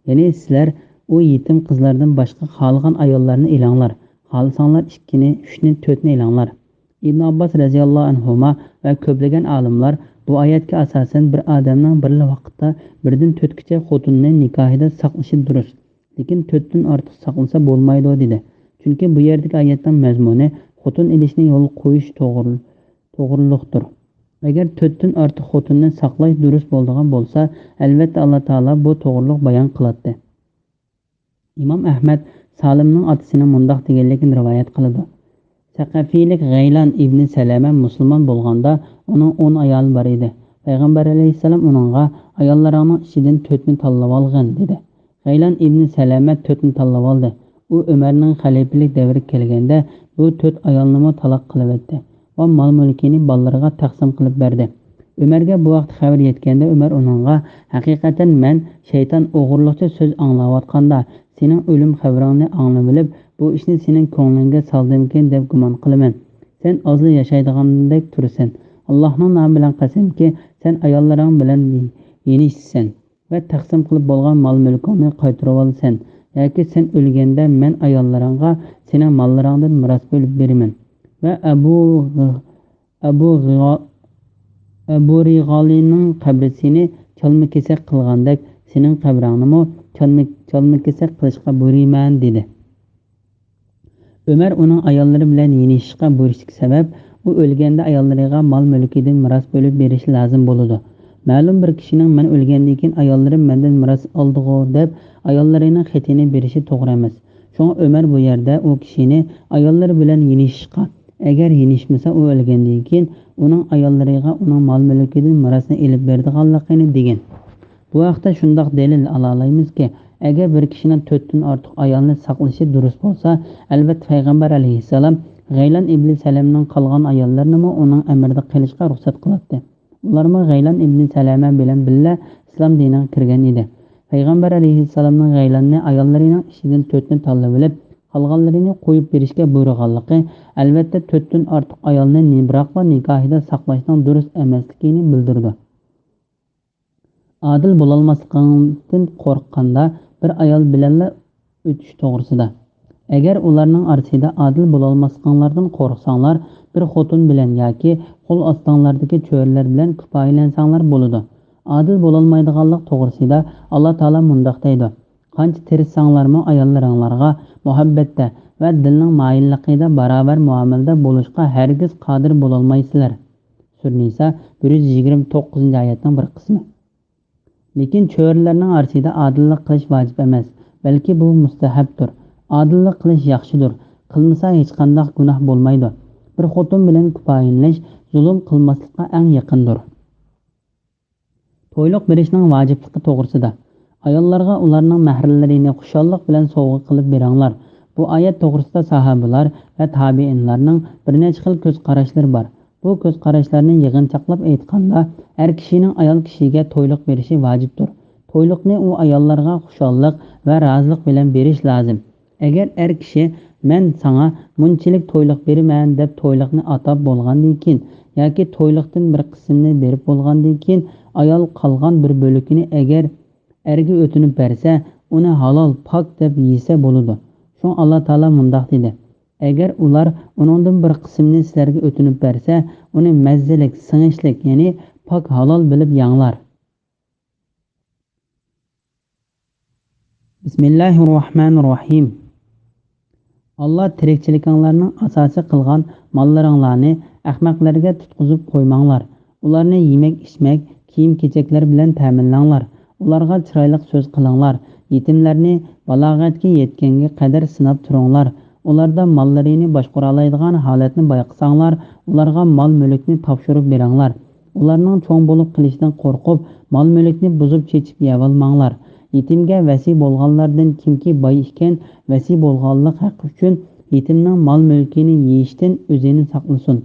يەنى سىلەر ئۇ يېتىم قىزلاردىن باشقا خالىغان ئاياللارنى ئېلىڭلار. خالىساڭلار ئىككىنى، ئۈچنى، تۆتنى ئېلىڭلار. ئىبن ئابباس رەزىياللاھۇ ئەنھۇما ۋە كۆپلىگەن ئالىملار بۇ ئايەتكە ئاساسەن بىر ئادەمنىڭ بىرلا ۋاقىتتا بىردىن تۆتكىچە خوتۇننى نىكاھىدا ساقلىشى دۇرۇس. لېكىن تۆتتىن ئارتۇق ساقلىسا بولمايدۇ، دېدى. چۈنكى بۇ يەردىكى ئايەتنىڭ مەزمۇنى خوتۇن ئېلىشنى يولغا قويۇش توغرۇ-، توغرۇلۇقتۇر. ئەگەر تۆتتىن ئارتۇق خوتۇننى ساقلاش دۇرۇس بولىدىغان بولسا، ئەلۋەتتە، ئاللا تائالا بۇ توغرۇلۇق بايان قىلاتتى. ئىمام ئەھمەد سالىمنىڭ ئاتىسىنىڭ مۇنداق دېگەنلىكىنى رىۋايەت قىلىدۇ: سەقەفىيلىك غەيلان ئىبنى سەلەمە مۇسۇلمان بولغاندا، ئۇنىڭ ئون ئايالى بار ئىدى. پەيغەمبەر ئەلەيھىسسالام ئۇنىڭغا، «ئاياللىرىڭنىڭ ئىچىدىن تۆتنى تاللىۋالغىن» دېدى. غەيلان ئىبنى سەلەمە تۆتنى تاللىۋالدى. ئۇ ئۆمەرنىڭ خەلىپىلىك دەۋرىگە كەلگەندە، بۇ تۆت ئايالنىمۇ تالاق قىلىۋەتتى ۋە مال-مۈلكىنى بالىلىرىغا تەقسىم قىلىپ بەردى. ئۆمەرگە بۇ ھەقتە خەۋەر يەتكەندە، ئۆمەر ئۇنىڭغا، «ھەقىقەتەن مەن شەيتان ئوغرىلىقچە سۆز ئاڭلاۋاتقاندا، سېنىڭ ئۆلۈم خەۋىرىڭنى ئاڭلىۋېلىپ، بۇ ئىشنى سېنىڭ كۆڭلۈڭگە سالدىمىكىن دەپ گۇمان قىلىمەن. سەن ئازلا ياشايدىغاندەك تۇرىسەن. ئاللاھنىڭ نامى بىلەن قەسەمكى، سەن ئاياللىرىڭ بىلەن يېنىشىسەن ۋە تەقسىم قىلىپ بولغان مال-مۈلكۈڭنى قايتۇرۇۋالىسەن. ياكى سەن ئۆلگەندە مەن ئاياللىرىڭغا سېنىڭ ماللىرىڭدىن مىراس بۆلۈپ بېرىمەن. ۋە ئەبۇ، ئەبۇ غىغا-، ئەبۇ رىغالىنىڭ قەبرىسىنى چالما-كېسەك قىلغاندەك، سېنىڭ قەبرەڭنىمۇ چالما-، چالما-كېسەك قىلىشقا بۇيرۇيمەن» دېدى. ئۆمەر ئۇنىڭ ئاياللىرى بىلەن يېنىشىشقا بۇيرۇشتىكى سەۋەب، ئۇ ئۆلگەندە ئاياللىرىغا مال-مۈلكىدىن مىراس بۆلۈپ بېرىشى لازىم بولىدۇ. مەلۇم بىر كىشىنىڭ «مەن ئۆلگەندىن كېيىن ئاياللىرىم مەندىن مىراس ئالىدىغۇ» دەپ، ئاياللىرىنىڭ خېتىنى بېرىشى توغرا ئەمەس. شۇڭا ئۆمەر بۇ يەردە ئۇ كىشىنى ئاياللىرى بىلەن يېنىشىشقا، ئەگەر يېنىشمىسا، ئۇ ئۆلگەندىن كېيىن ئۇنىڭ ئاياللىرىغا ئۇنىڭ مال-مۈلكىدىن مىراسنى ئېلىپ بېرىدىغانلىقىنى دېگەن. بۇ ھەقتە شۇنداق دەلىل ئالالايمىزكى، ئەگەر بىر كىشىنىڭ تۆتتىن ئارتۇق ئايالنى ساقلىشى دۇرۇس بولسا، ئەلۋەتتە پەيغەمبەر ئەلەيھىسسالام غەيلان ئىبنى سەلەمنىڭ قالغان ئاياللىرىنىمۇ ئۇنىڭ ئەمرىدە قېلىشقا رۇخسەت قىلاتتى. ئۇلارمۇ غەيلان ئىبنى سەلەمە بىلەن بىللە ئىسلام دىنىغا كىرگەن ئىدى. پەيغەمبەر ئەلەيھىسسالامنىڭ غەيلاننى ئاياللىرىنىڭ ئىچىدىن تۆتنى تاللىۋېلىپ، قالغانلىرىنى قويۇپ بېرىشكە بۇيرۇغانلىقى، ئەلۋەتتە، تۆتتىن ئارتۇق ئايالنى نى-، بىراقلا نىكاھىدا ساقلاشنىڭ دۇرۇس ئەمەسلىكىنى بىلدۈرىدۇ. ئادىل بولالماسلىقىڭدىن قورققاندا، بىر ئايال بىلەنلا ئۆتۈش توغرىسىدا. ئەگەر ئۇلارنىڭ ئارىسىدا ئادىل بولالماسلىقىڭلاردىن قورقساڭلار، بىر خوتۇن بىلەن ياكى قول ئاستىڭلاردىكى چۆرىلەر بىلەن كۇپايىلەنسەڭلار بولىدۇ. ئادىل بولالمايدىغانلىق توغرىسىدا ئاللا تائالا مۇنداق دەيدۇ: «قانچە تىرىشساڭلارمۇ ئاياللىرىڭلارغا مۇھەببەتتە ۋە دىلنىڭ مايىللىقىدا باراۋەر مۇئامىلىدە بولۇشقا ھەرگىز قادىر بولالمايسىلەر.» سۈرە نىسا بىر يۈز يىگىرمە توققۇزىنچى ئايەتنىڭ بىر قىسمى. لېكىن چۆرىلەرنىڭ ئارىسىدا ئادىللىق قىلىش ۋاجىپ ئەمەس، بەلكى بۇ مۇستەھەبتۇر. ئادىللىق قىلىش ياخشىدۇر، قىلمىسا ھېچقانداق گۇناھ بولمايدۇ. بىر خوتۇن بىلەن كۇپايىلىنىش زۇلۇم قىلماسلىققا ئەڭ يېقىندۇر. تويلۇق بېرىشنىڭ ۋاجىپلىقى توغرىسىدا. ئاياللارغا ئۇلارنىڭ مەھرىلىرىنى خۇشاللىق بىلەن سوۋغا قىلىپ بېرىڭلار. بۇ ئايەت توغرىسىدا ساھابىلار ۋە تابىئىنلارنىڭ بىر نەچچە خىل كۆز قاراشلىرى بار. بۇ كۆز قاراشلارنى يىغىنچاقلاپ ئېيتقاندا، ئەر كىشىنىڭ ئايال كىشىگە تويلۇق بېرىشى ۋاجىپتۇر. تويلۇقنى ئۇ ئاياللارغا خۇشاللىق ۋە رازىلىق بىلەن بېرىش لازىم. ئەگەر ئەر كىشى، «مەن ساڭا مۇنچىلىك تويلۇق بېرىمەن» دەپ تويلۇقنى ئاتاپ بولغاندىن كېيىن، ياكى تويلۇقتىن بىر قىسمىنى بېرىپ بولغاندىن كېيىن، ئايال قالغان بىر بۆلىكىنى ئەگەر ئەرگە ئۆتۈنۈپ بەرسە، ئۇنى ھالال، پاك دەپ يېسە بولىدۇ. شۇڭا ئاللا تائالا مۇنداق دېدى: «ئەگەر ئۇلار ئۇنىڭدىن بىر قىسمىنى سىلەرگە ئۆتۈنۈپ بەرسە، ئۇنى مەززىلىك، سىڭىشلىك، يەنى پاك، ھالال بىلىپ يەڭلار.» بىسمىللاھىررەھمانىررەھىم. ئاللا تىرىكچىلىكىڭلارنىڭ ئاساسى قىلغان ماللىرىڭلارنى ئەخمەقلەرگە تۇتقۇزۇپ قويماڭلار. ئۇلارنى يېمەك-ئىچمەك، كىيىم-كېچەكلەر بىلەن تەمىنلەڭلار. ئۇلارغا چىرايلىق سۆز قىلىڭلار. يېتىملەرنى بالاغەتكە يەتكەنگە قەدەر سىناپ تۇرۇڭلار. ئۇلاردا ماللىرىنى باشقۇرالايدىغان ھالەتنى بايقىساڭلار، ئۇلارغا مال-مۈلۈكنى تاپشۇرۇپ بېرىڭلار. ئۇلارنىڭ چوڭ بولۇپ قېلىشىدىن قورقۇپ، مال-مۈلۈكنى بۇزۇپ چېچىپ يەۋالماڭلار. يېتىمگە ۋەسىي بولغانلاردىن كىمكى باي ئىكەن، ۋەسىي بولغانلىق ھەققى ئۈچۈن يېتىمنىڭ مال-مۈلكىنى يېيىشتىن ئۆزىنى ساقلىسۇن.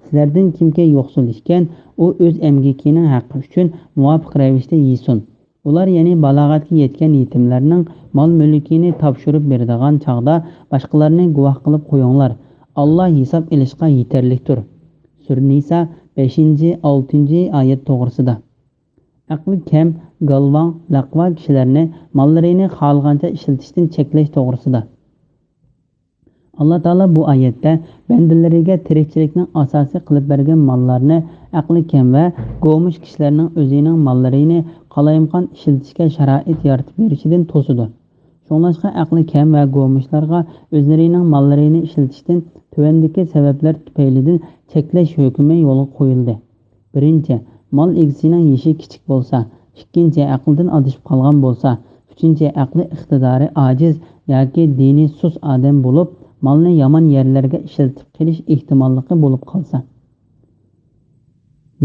سىلەردىن كىمكى يوقسۇل ئىكەن، ئۇ ئۆز ئەمگىكىنىڭ ھەققى ئۈچۈن مۇۋاپىق رەۋىشتە يېسۇن. ئۇلار، يەنى بالاغەتكە يەتكەن يېتىملەرنىڭ مال-مۈلكىنى تاپشۇرۇپ بېرىدىغان چاغدا باشقىلارنى گۇۋاھ قىلىپ قويۇڭلار. ئاللا ھېساب ئېلىشقا يېتەرلىكتۇر. سۈرە نىسا، بەشىنچى، ئالتىنچى ئايەت توغرىسىدا. ئەقلى كەم، گالۋاڭ، لەقۋا كىشىلەرنى ماللىرىنى خالىغانچە ئىشلىتىشتىن چەكلەش توغرىسىدا. ئاللا تائالا بۇ ئايەتتە بەندىلىرىگە تىرىكچىلىكنىڭ ئاساسى قىلىپ بەرگەن ماللارنى ئەقلى كەم ۋە گومۇش كىشىلەرنىڭ ئۆزىنىڭ ماللىرىنى قالايمىقان ئىشلىتىشكە شارائىت يارىتىپ بېرىشىدىن توسىدۇ. شۇڭلاشقا ئەقلى كەم ۋە گومۇشلارغا ئۆزلىرىنىڭ ماللىرىنى ئىشلىتىشتىن تۆۋەندىكى سەۋەبلەر تۈپەيلىدىن چەكلەش ھۆكمى يولغا قويۇلدى. بىرىنچى، مال ئىگىسىنىڭ يېشى كىچىك بولسا. ئىككىنچى، ئەقلىدىن ئادىشىپ قالغان بولسا. ئۈچىنچى، ئەقلى ئىقتىدارى ئاجىز ياكى دىنى سۇس ئادەم بولۇپ، مالنى يامان يەرلەرگە ئىشلىتىپ قېلىش ئېھتىماللىقى بولۇپ قالسا.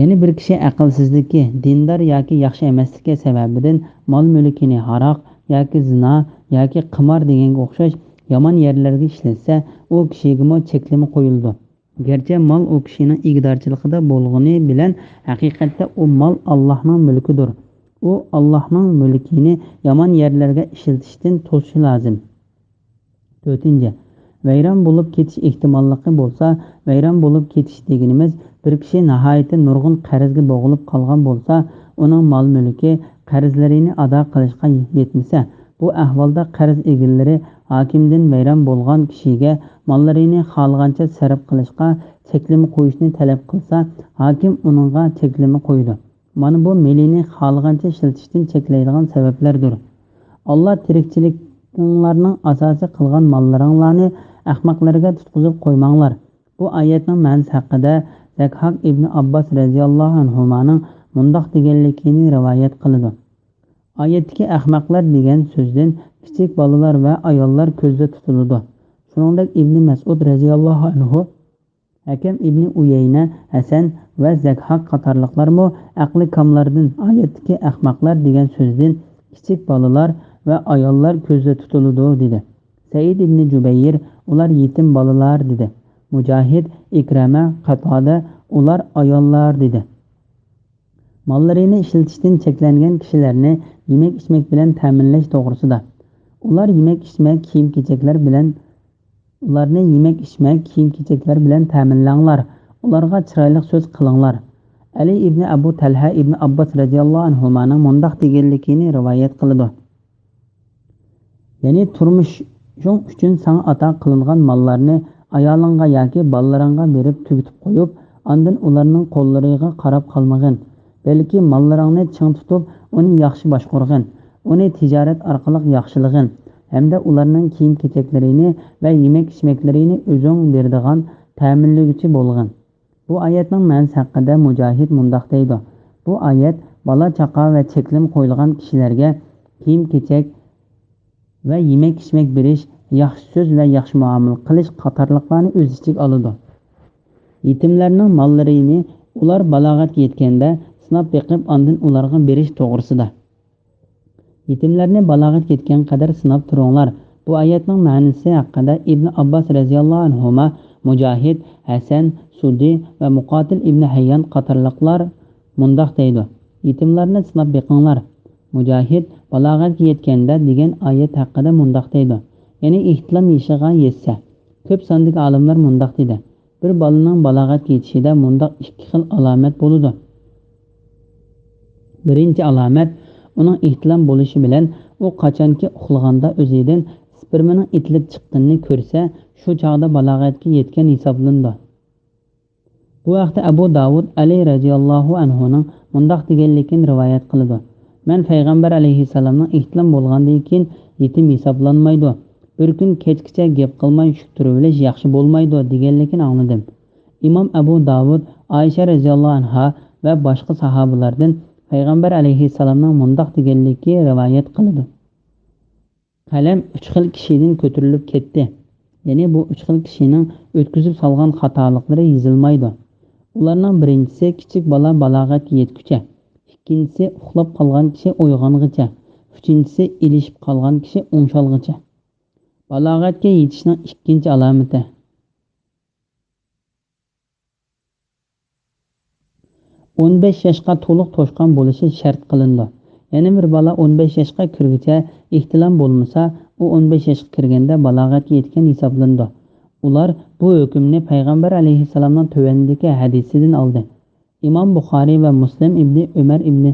يەنە بىر كىشى ئەقىلسىزلىكى، دىندار ياكى ياخشى ئەمەسلىكى سەۋەبىدىن مال-مۈلكىنى ھاراق ياكى زىنا ياكى قىمار دېگەنگە ئوخشاش يامان يەرلەرگە ئىشلەتسە، ئۇ كىشىگىمۇ چەكلىمە قويۇلىدۇ. گەرچە مال ئۇ كىشىنىڭ ئىگىدارچىلىقىدا بولغىنى بىلەن، ھەقىقەتتە ئۇ مال ئاللاھنىڭ مۈلكىدۇر. ئۇ ئاللاھنىڭ مۈلكىنى يامان يەرلەرگە ئىشلىتىشتىن توسۇشى لازىم. تۆتىنچى، ۋەيران بولۇپ كېتىش ئېھتىماللىقى بولسا. ۋەيران بولۇپ كېتىش دېگىنىمىز، بىر كىشى ناھايىتى نۇرغۇن قەرزگە بوغۇلۇپ قالغان بولسا، ئۇنىڭ مال-مۈلكى قەرزلىرىنى ئادا قىلىشقا يەتمىسە، بۇ ئەھۋالدا قەرز ئىگىلىرى ھاكىمدىن ۋەيران بولغان كىشىگە ماللىرىنى خالىغانچە سەرپ قىلىشقا چەكلىمە قويۇشنى تەلەپ قىلسا، ھاكىم ئۇنىڭغا چەكلىمە قويىدۇ. مانا بۇ مېلىنى خالىغانچە ئىشلىتىشتىن چەكلەيدىغان سەۋەبلەردۇر. ئاللا تىرىكچىلىكىڭلارنىڭ ئاساسى قىلغان ماللىرىڭلارنى ئەخمەقلەرگە تۇتقۇزۇپ قويماڭلار. بۇ ئايەتنىڭ مەنىسى ھەققىدە زەكھاك ئىبنى ئابباس رەزىياللاھۇ ئەنھۇمانىڭ مۇنداق دېگەنلىكىنى رىۋايەت قىلىدۇ: ئايەتتىكى ئەخمەقلەر دېگەن سۆزدىن كىچىك بالىلار ۋە ئاياللار كۆزدە تۇتۇلىدۇ. شۇنىڭدەك ئىبنى مەسئۇد رەزىياللاھۇ ئەنھۇ، ھەكەم ئىبنى ئۇيەينە، ھەسەن ۋە زەكھاك قاتارلىقلارمۇ ئەقلى كاملاردىن ئايەتتىكى ئەخمەقلەر دېگەن سۆزدىن كىچىك بالىلار ۋە ئاياللار كۆزدە تۇتۇلىدۇ دېدى. سەئىد ئىبنى جۇبەير، ئۇلار يېتىم بالىلار دېدى. مۇجاھىد، ئىكرەمە، قاتادە، ئۇلار ئاياللار دېدى. ماللىرىنى ئىشلىتىشتىن چەكلەنگەن كىشىلەرنى يېمەك-ئىچمەك بىلەن تەمىنلەش توغرىسىدا. ئۇلار يېمەك-ئىچمەك، كىيىم-كېچەكلەر بىلەن، ئۇلارنى يېمەك-ئىچمەك، كىيىم-كېچەكلەر بىلەن تەمىنلەڭلار. ئۇلارغا چىرايلىق سۆز قىلىڭلار. ئەلى ئىبنى ئەبۇ تەلھە ئىبنى ئابباس رەزىياللاھۇ ئەنھۇمانىڭ مۇنداق دېگەنلىكىنى رىۋايەت قىلىدۇ. يەنى تۇرمۇشۇڭ ئۈچۈن ساڭا ئاتا قىلىنغان ماللارنى ئايالىڭغا ياكى بالىلىرىڭغا بېرىپ تۈگىتىپ قويۇپ، ئاندىن ئۇلارنىڭ قوللىرىغا قاراپ قالمىغىن. بەلكى ماللىرىڭنى چىڭ تۇتۇپ، ئۇنى ياخشى باشقۇرغىن، ئۇنى تىجارەت ئارقىلىق ياخشىلىغىن ھەمدە ئۇلارنىڭ كىيىم-كېچەكلىرىنى ۋە يېمەك-ئىچمەكلىرىنى ئۆزۈڭ بېرىدىغان تەمىنلىگۈچى بولغىن. بۇ ئايەتنىڭ مەنىسى ھەققىدە مۇجاھىد مۇنداق دەيدۇ: بۇ ئايەت بالا-چاقا ۋە چەكلىمە قويۇلغان كىشىلەرگە كىيىم-كېچەك ۋە يېمەك-ئىچمەك بېرىش، ياخشى سۆز ۋە ياخشى مۇئامىلە قىلىش قاتارلىقلارنى ئۆز ئىچىگە ئالىدۇ. يېتىملەرنىڭ ماللىرىنى ئۇلار بالاغەتكە يەتكەندە سىناپ بېقىپ، ئاندىن ئۇلارغا بېرىش توغرىسىدا. يېتىملەرنى بالاغەتكە يەتكەن قەدەر سىناپ تۇرۇڭلار. بۇ ئايەتنىڭ مەنىسى ھەققىدە ئىبن ئابباس رەزىياللاھۇ ئەنھۇما، مۇجاھىد، ھەسەن، سۇدى ۋە مۇقاتىل ئىبنى ھەييان قاتارلىقلار مۇنداق دەيدۇ: يېتىملارنى سىناپ بېقىڭلار. مۇجاھىد بالاغەتكە يەتكەندە دېگەن ئايەت ھەققىدە مۇنداق دەيدۇ، يەنى ئېھتىلام يېشىغا يەتسە. كۆپ ساندىكى ئالىملار مۇنداق دېدى: بىر بالىنىڭ بالاغەتكە يېتىشىدە مۇنداق ئىككى خىل ئالامەت بولىدۇ. بىرىنچى ئالامەت، ئۇنىڭ ئېھتىلام بولۇشى بىلەن ئۇ قاچانكى ئۇخلىغاندا ئۆزىدىن سپېرمىنىڭ ئېتىلىپ چىققىنىنى كۆرسە، شۇ چاغدا بالاغەتكە يەتكەن ھېسابلىنىدۇ. بۇ ھەقتە ئەبۇ داۋۇد ئەلى رەزىياللاھۇ ئەنھۇنىڭ مۇنداق دېگەنلىكىنى رىۋايەت قىلىدۇ: «مەن پەيغەمبەر ئەلەيھىسسالامنىڭ ئېھتىلام بولغاندىن كېيىن يېتىم ھېسابلانمايدۇ، بىر كۈن كەچكىچە گەپ قىلماي چۈشتۈرۈۋېلىش ياخشى بولمايدۇ» دېگەنلىكىنى ئاڭلىدىم. ئىمام ئەبۇ داۋۇد ئائىشە رەزىياللاھۇ ئەنھا ۋە باشقا ساھابىلەردىن پەيغەمبەر ئەلەيھىسسالامنىڭ مۇنداق دېگەنلىكى رىۋايەت قىلىدۇ: «قەلەم ئۈچ خىل كىشىدىن كۆتۈرۈلۈپ كەتتى.» يەنى بۇ ئۈچ خىل كىشىنىڭ ئۆتكۈزۈپ سالغان خاتالىقلىرى يېزىلمايدۇ. ئۇلارنىڭ بىرىنچىسى كىچىك بالا بالاغەتكە يەتكۈچە، ئىككىنچىسى ئۇخلاپ قالغان كىشى ئويغانغىچە، ئۈچىنچىسى ئېلىشىپ قالغان كىشى ئوڭشالغىچە. بالاغەتكە يېتىشنىڭ ئىككىنچى ئالامىتى. ئون بەش ياشقا تولۇق توشقان بولۇشى شەرت قىلىنىدۇ. يەنە بىر بالا ئون بەش ياشقا كىرگۈچە ئېھتىلام بولمىسا، ئۇ ئون بەش ياشقا كىرگەندە بالاغەتكە يەتكەن ھېسابلىنىدۇ. ئۇلار بۇ ھۆكۈمنى پەيغەمبەر ئەلەيھىسسالامنىڭ تۆۋەندىكى ھەدىسىدىن ئالدى. ئىمام بۇخارىي ۋە مۇسلىم ئىبنى ئۆمەر ئىبنى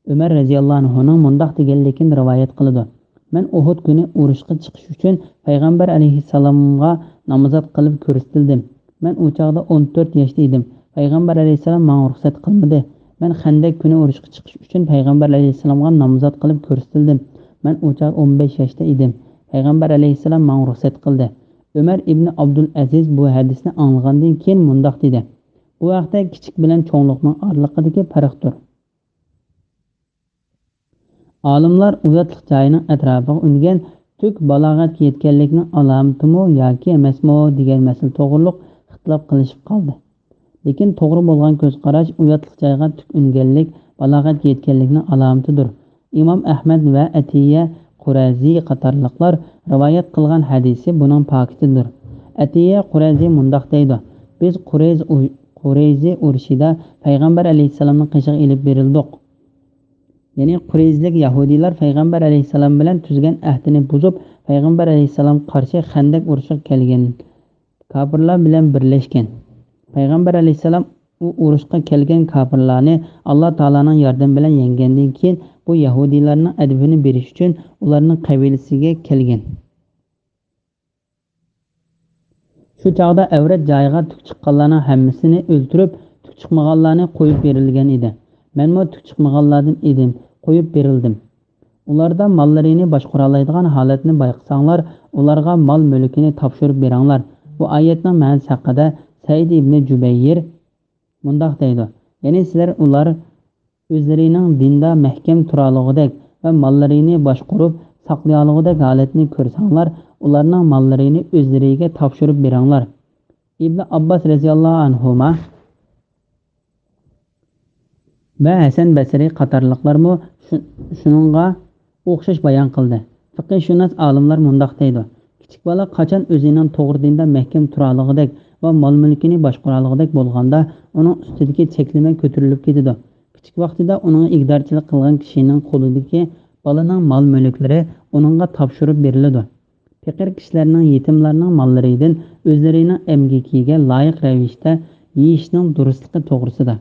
ئۆمەر رەزىياللاھۇ ئەنھۇنىڭ مۇنداق دېگەنلىكىنى رىۋايەت قىلىدۇ: «مەن ئۇھۇد كۈنى ئۇرۇشقا چىقىش ئۈچۈن پەيغەمبەر ئەلەيھىسسالامغا نامزات قىلىپ كۆرسىتىلدىم. مەن ئۇ چاغدا ئون تۆت ياشتا ئىدىم. پەيغەمبەر ئەلەيھىسسالام ماڭا رۇخسەت قىلمىدى. مەن خەندەك كۈنى ئۇرۇشقا چىقىش ئۈچۈن پەيغەمبەر ئەلەيھىسسالامغا نامزات قىلىپ كۆرسىتىلدىم. مەن ئۇ چاغدا ئون بەش ياشتا ئىدىم. پەيغەمبەر ئەلەيھىسسالام ماڭا رۇخسەت قىلدى.» ئۆمەر ئىبنى ئابدۇل ئەزىز بۇ ھەدىسنى ئاڭلىغاندىن كېيىن مۇنداق دېدى: «بۇ ھەقتە كىچىك بىلەن چوڭلۇقنىڭ ئارىلىقىدىكى پەرقتۇر.» ئالىملار ئۇياتلىق جايىنىڭ ئەتراپىغا ئۈنگەن تۈك بالاغەتكە يەتكەنلىكنىڭ ئالامىتىمۇ ياكى ئەمەسمۇ دېگەن مەسىلە توغرۇلۇق ئىختىلاپ قىلىشىپ قالدى. لېكىن توغرا بولغان كۆز قاراش ئۇياتلىق جايغا تۈك ئۈنگەنلىك بالاغەتكە يەتكەنلىكنىڭ ئالامىتىدۇر. ئىمام ئەھمەد ۋە ئەتىيە قۇرەزى قاتارلىقلار رىۋايەت قىلغان ھەدىسى بۇنىڭ پاكىتىدۇر. ئەتىيە قۇرەزى مۇنداق دەيدۇ: «بىز قۇرەيز ئۇ-، قۇرەيزى ئۇرۇشىدا پەيغەمبەر ئەلەيھىسسالامنىڭ قېشىغا ئېلىپ بېرىلدۇق.» يەنى قۇرەيزلىك يەھۇدىيلار پەيغەمبەر ئەلەيھىسسالام بىلەن تۈزگەن ئەھدىنى بۇزۇپ، پەيغەمبەر ئەلەيھىسسالامغا قارشى خەندەك ئۇرۇشىغا كەلگەن كاپىرلار بىلەن بىرلەشكەن. پەيغەمبەر ئەلەيھىسسالام ئۇ ئۇرۇشقا كەلگەن كاپىرلارنى ئاللا تائالانىڭ ياردىمى بىلەن يەڭگەندىن كېيىن، بۇ يەھۇدىيلارنىڭ ئەدىپىنى بېرىش ئۈچۈن ئۇلارنىڭ قەبىلىسىگە كەلگەن. شۇ چاغدا ئەۋرەت جايىغا تۈك چىققانلارنىڭ ھەممىسىنى ئۆلتۈرۈپ، تۈك چىقمىغانلارنى قويۇپ بېرىلگەن ئىدى. مەنمۇ تۈك چىقمىغانلاردىن ئىدىم، قويۇپ بېرىلدىم. ئۇلاردا ماللىرىنى باشقۇرالايدىغان ھالەتنى بايقىساڭلار، ئۇلارغا مال مۈلكىنى تاپشۇرۇپ بېرىڭلار. بۇ ئايەتنىڭ مەنىسى ھەققىدە سەئىد ئىبنى جۇبەير مۇنداق دەيدۇ: يەنى سىلەر ئۇلار ئۆزلىرىنىڭ دىندا مەھكەم تۇرالىغۇدەك ۋە ماللىرىنى باشقۇرۇپ ساقلىيالىغۇدەك ھالەتنى كۆرسەڭلار، ئۇلارنىڭ ماللىرىنى ئۆزلىرىگە تاپشۇرۇپ بېرىڭلار. ئىبنى ئابباس رەزىياللاھۇ ئەنھۇما ۋە ھەسەن بەسرى قاتارلىقلارمۇ شۇ-، شۇنىڭغا ئوخشاش بايان قىلدى. فىقىھشۇناس ئالىملار مۇنداق دەيدۇ: كىچىك بالا قاچان ئۆزىنىڭ توغرا دىندا مەھكەم تۇرالىغۇدەك ۋە مال-مۈلكىنى باشقۇرالىغۇدەك بولغاندا، ئۇنىڭ ئۈستىدىكى چەكلىمە كۆتۈرۈلۈپ كېتىدۇ. كىچىك ۋاقتىدا ئۇنىڭغا ئىگىدارچىلىق قىلغان كىشىنىڭ قولىدىكى بالىنىڭ مال-مۈلۈكلىرى ئۇنىڭغا تاپشۇرۇپ بېرىلىدۇ. پېقىر كىشىلەرنىڭ، يېتىملارنىڭ ماللىرىدىن ئۆزلىرىنىڭ ئەمگىكىگە لايىق رەۋىشتە يېيىشنىڭ دۇرۇسلۇقى توغرىسىدا.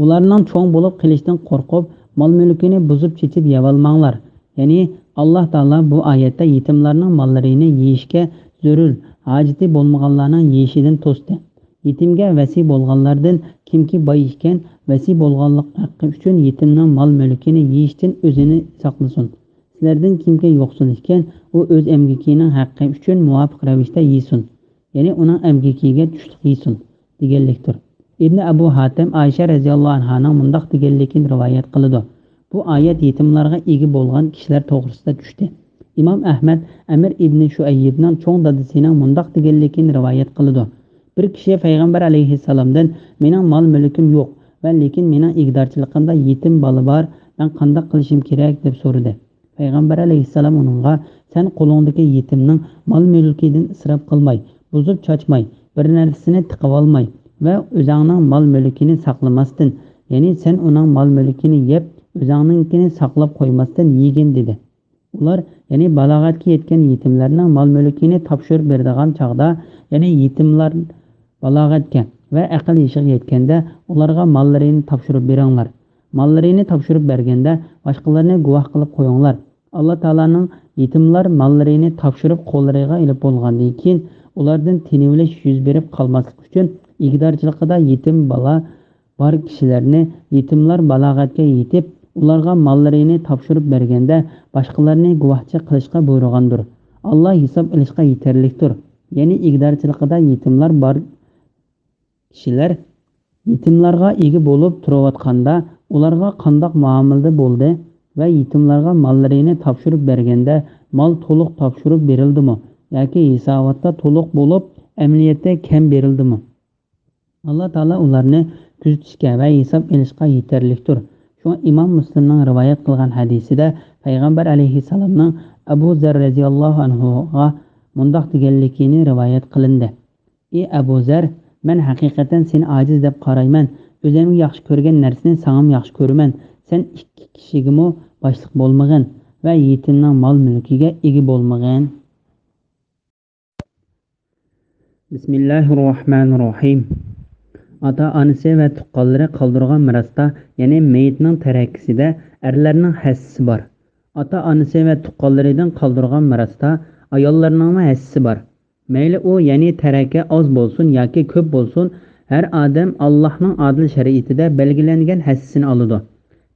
ئۇلارنىڭ چوڭ بولۇپ قېلىشتىن قورقۇپ، مال-مۈلكىنى بۇزۇپ-چېچىپ يەۋالماڭلار. يەنى، ئاللا تائالا بۇ ئايەتتە يېتىملارنىڭ ماللىرىنى يېيىشكە زۆرۈر، ھاجىتى بولمىغانلارنىڭ يېيىشىدىن توستى. يېتىمگە ۋەسىي بولغانلاردىن كىمكى باي ئىكەن، ۋەسىي بولغانلىق ھەققى ئۈچۈن يېتىمنىڭ مال-مۈلكىنى يېيىشتىن ئۆزىنى ساقلىسۇن. سىلەردىن كىمكى يوقسۇل ئىكەن، ئۇ ئۆز ئەمگىكىنىڭ ھەققى ئۈچۈن مۇۋاپىق رەۋىشتە يېسۇن. يەنى ئۇنىڭ ئەمگىكىگە چۈشلۈك يېسۇن، دېگەنلىكتۇر. ئىبنى ئەبۇ ھاتىم ئائىشە رەزىياللاھۇ ئەنھانىڭ مۇنداق دېگەنلىكىنى رىۋايەت قىلىدۇ: بۇ ئايەت يېتىملارغا ئىگە بولغان كىشىلەر توغرىسىدا چۈشتى. ئىمام ئەھمەد ئەمىر ئىبنى شۇئەييىبنىڭ چوڭ دادىسىنىڭ مۇنداق دېگەنلىكىنى رىۋايەت قىلىدۇ: بىر كىشى پەيغەمبەر ئەلەيھىسسالامدىن: «مېنىڭ مال-مۈلكۈم يوق ۋە لېكىن مېنىڭ ئىگىدارچىلىقىمدا يېتىم بالا بار، مەن قانداق قىلىشىم كېرەك؟» دەپ سورىدى. پەيغەمبەر ئەلەيھىسسالام ئۇنىڭغا: «سەن قولۇڭدىكى يېتىمنىڭ مال-مۈلكىدىن ئىسراپ قىلماي، بۇزۇپ-چاچماي، بىر نەرسىسىنى تىقىۋالماي ۋە ئۆزۈڭنىڭ مال-مۈلكىنى ساقلىماستىن، يەنى سەن ئۇنىڭ مال-مۈلكىنى يەپ، ئۆزۈڭنىڭكىنى ساقلاپ قويماستىن يېگىن» دېدى. ئۇلار، يەنى بالاغەتكە يەتكەن يېتىملەرنىڭ مال-مۈلكىنى تاپشۇرۇپ بېرىدىغان چاغدا، يەنى يېتىملار بالاغەتكە ۋە ئەقىل يېشىغا يەتكەندە ئۇلارغا ماللىرىنى تاپشۇرۇپ بېرىڭلار. ماللىرىنى تاپشۇرۇپ بەرگەندە باشقىلارنى گۇۋاھ قىلىپ قويۇڭلار. ئاللا تائالانىڭ يېتىملار ماللىرىنى تاپشۇرۇپ قوللىرىغا ئېلىپ بولغاندىن كېيىن، ئۇلاردىن تېنىۋېلىش يۈز بېرىپ قالماسلىق ئۈچۈن، ئىگىدارچىلىقىدا يېتىم بالا بار كىشىلەرنى، يېتىملار بالاغەتكە يېتىپ، ئۇلارغا ماللىرىنى تاپشۇرۇپ بەرگەندە، باشقىلارنى گۇۋاھچى قىلىشقا بۇيرۇغاندۇر. ئاللا ھېساب ئېلىشقا يېتەرلىكتۇر. يەنى ئىگىدارچىلىقىدا يېتىملار بار كىشىلەر يېتىملارغا ئىگە بولۇپ تۇرۇۋاتقاندا، ئۇلارغا قانداق مۇئامىلىدە بولدى ۋە يېتىملارغا ماللىرىنى تاپشۇرۇپ بەرگەندە، مال تولۇق تاپشۇرۇپ بېرىلدىمۇ ياكى ھېساباتتا تولۇق بولۇپ، ئەمەلىيەتتە كەم بېرىلدىمۇ؟ ئاللا تائالا ئۇلارنى كۆزىتىشكە ۋە ھېساب ئېلىشقا يېتەرلىكتۇر. شۇڭا ئىمام مۇسلىمنىڭ رىۋايەت قىلغان ھەدىسىدە پەيغەمبەر ئەلەيھىسسالامنىڭ ئەبۇ زەر رەزىياللاھۇ ئەنھۇغا مۇنداق دېگەنلىكىنى رىۋايەت قىلىندى: «ئى ئەبۇ زەر، مەن ھەقىقەتەن سېنى ئاجىز دەپ قارايمەن. ئۆزۈمگە ياخشى كۆرگەن نەرسىنى ساڭىمۇ ياخشى كۆرىمەن. سەن ئىككى كىشىگىمۇ باشلىق بولمىغىن ۋە يېتىمنىڭ مال-مۈلكىگە ئىگە بولمىغىن.» بىسمىللاھىررەھمانىررەھىم. ئاتا-ئانىسى ۋە تۇغقانلىرى قالدۇرغان مىراستا، يەنى مېيىتنىڭ تەرەكىسىدە ئەرلەرنىڭ ھەسسىسى بار. ئاتا-ئانىسى ۋە تۇغقانلىرىدىن قالدۇرغان مىراستا ئاياللارنىڭمۇ ھەسسىسى بار. مەيلى ئۇ، يەنى تەرەكە ئاز بولسۇن ياكى كۆپ بولسۇن، ھەر ئادەم ئاللاھنىڭ ئادىل شەرىئىتىدە بەلگىلەنگەن ھەسسىسىنى ئالىدۇ.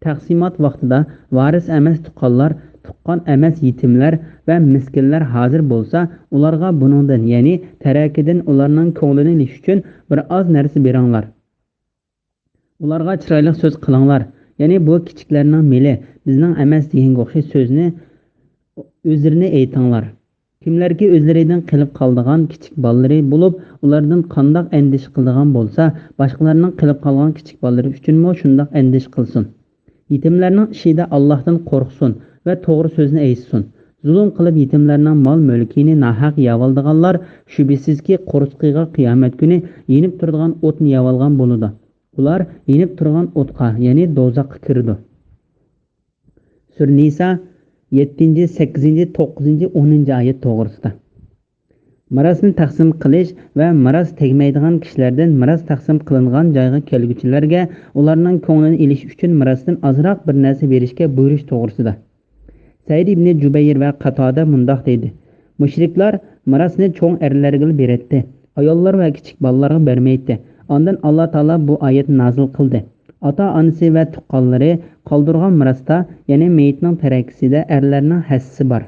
تەقسىمات ۋاقتىدا ۋارىس ئەمەس تۇغقانلار، تۇغقان ئەمەس يېتىملەر ۋە مىسكىنلەر ھازىر بولسا، ئۇلارغا بۇنىڭدىن، يەنى تەرەكىدىن ئۇلارنىڭ كۆڭلىنى ئېلىش ئۈچۈن بىر ئاز نەرسە بېرىڭلار. ئۇلارغا چىرايلىق سۆز قىلىڭلار، يەنى «بۇ كىچىكلەرنىڭ مېلى، بىزنىڭ ئەمەس» دېگەنگە ئوخشاش سۆزنى ئۆزلىرىنى ئېيتىڭلار. كىملەركى ئۆزلىرىدىن قېلىپ قالىدىغان كىچىك بالىلىرى بولۇپ، ئۇلاردىن قانداق ئەندىشە قىلىدىغان بولسا، باشقىلارنىڭ قېلىپ قالغان كىچىك بالىلىرى ئۈچۈنمۇ شۇنداق ئەندىشە قىلسۇن. يېتىملەرنىڭ ئىشىدا ئاللاھتىن قورقسۇن ۋە توغرا سۆزنى ئېيتسۇن. زۇلۇم قىلىپ يېتىملەرنىڭ مال-مۈلكىنى ناھەق يەۋالىدىغانلار شۈبھىسىزكى قورسىقىغا قىيامەت كۈنى يېنىپ تۇرىدىغان ئوتنى يەۋالغان بولىدۇ. ئۇلار يېنىپ تۇرغان ئوتقا، يەنى دوزاخقا كىرىدۇ. سۈرە نىسا، يەتتىنچى، سەككىزىنچى، توققۇزىنچى، ئونىنچى ئايەت توغرىسىدا. مىراسنى تەقسىم قىلىش ۋە مىراس تەگمەيدىغان كىشىلەردىن مىراس تەقسىم قىلىنغان جايغا كەلگۈچىلەرگە ئۇلارنىڭ كۆڭلىنى ئېلىش ئۈچۈن مىراستىن ئازراق بىر نەرسە بېرىشكە بۇيرۇش توغرىسىدا. سەئىد ئىبنى جۇبەير ۋە قاتادە مۇنداق دەيدۇ: مۇشرىكلار مىراسنى چوڭ ئەرلەرگىلا بېرەتتى، ئاياللار ۋە كىچىك بالىلارغا بەرمەيتتى. ئاندىن ئاللا تائالا بۇ ئايەتنى نازىل قىلدى: ئاتا-ئانىسى ۋە تۇغقانلىرى قالدۇرغان مىراستا، يەنى مېيىتنىڭ تەرەكىسىدە ئەرلەرنىڭ ھەسسىسى بار.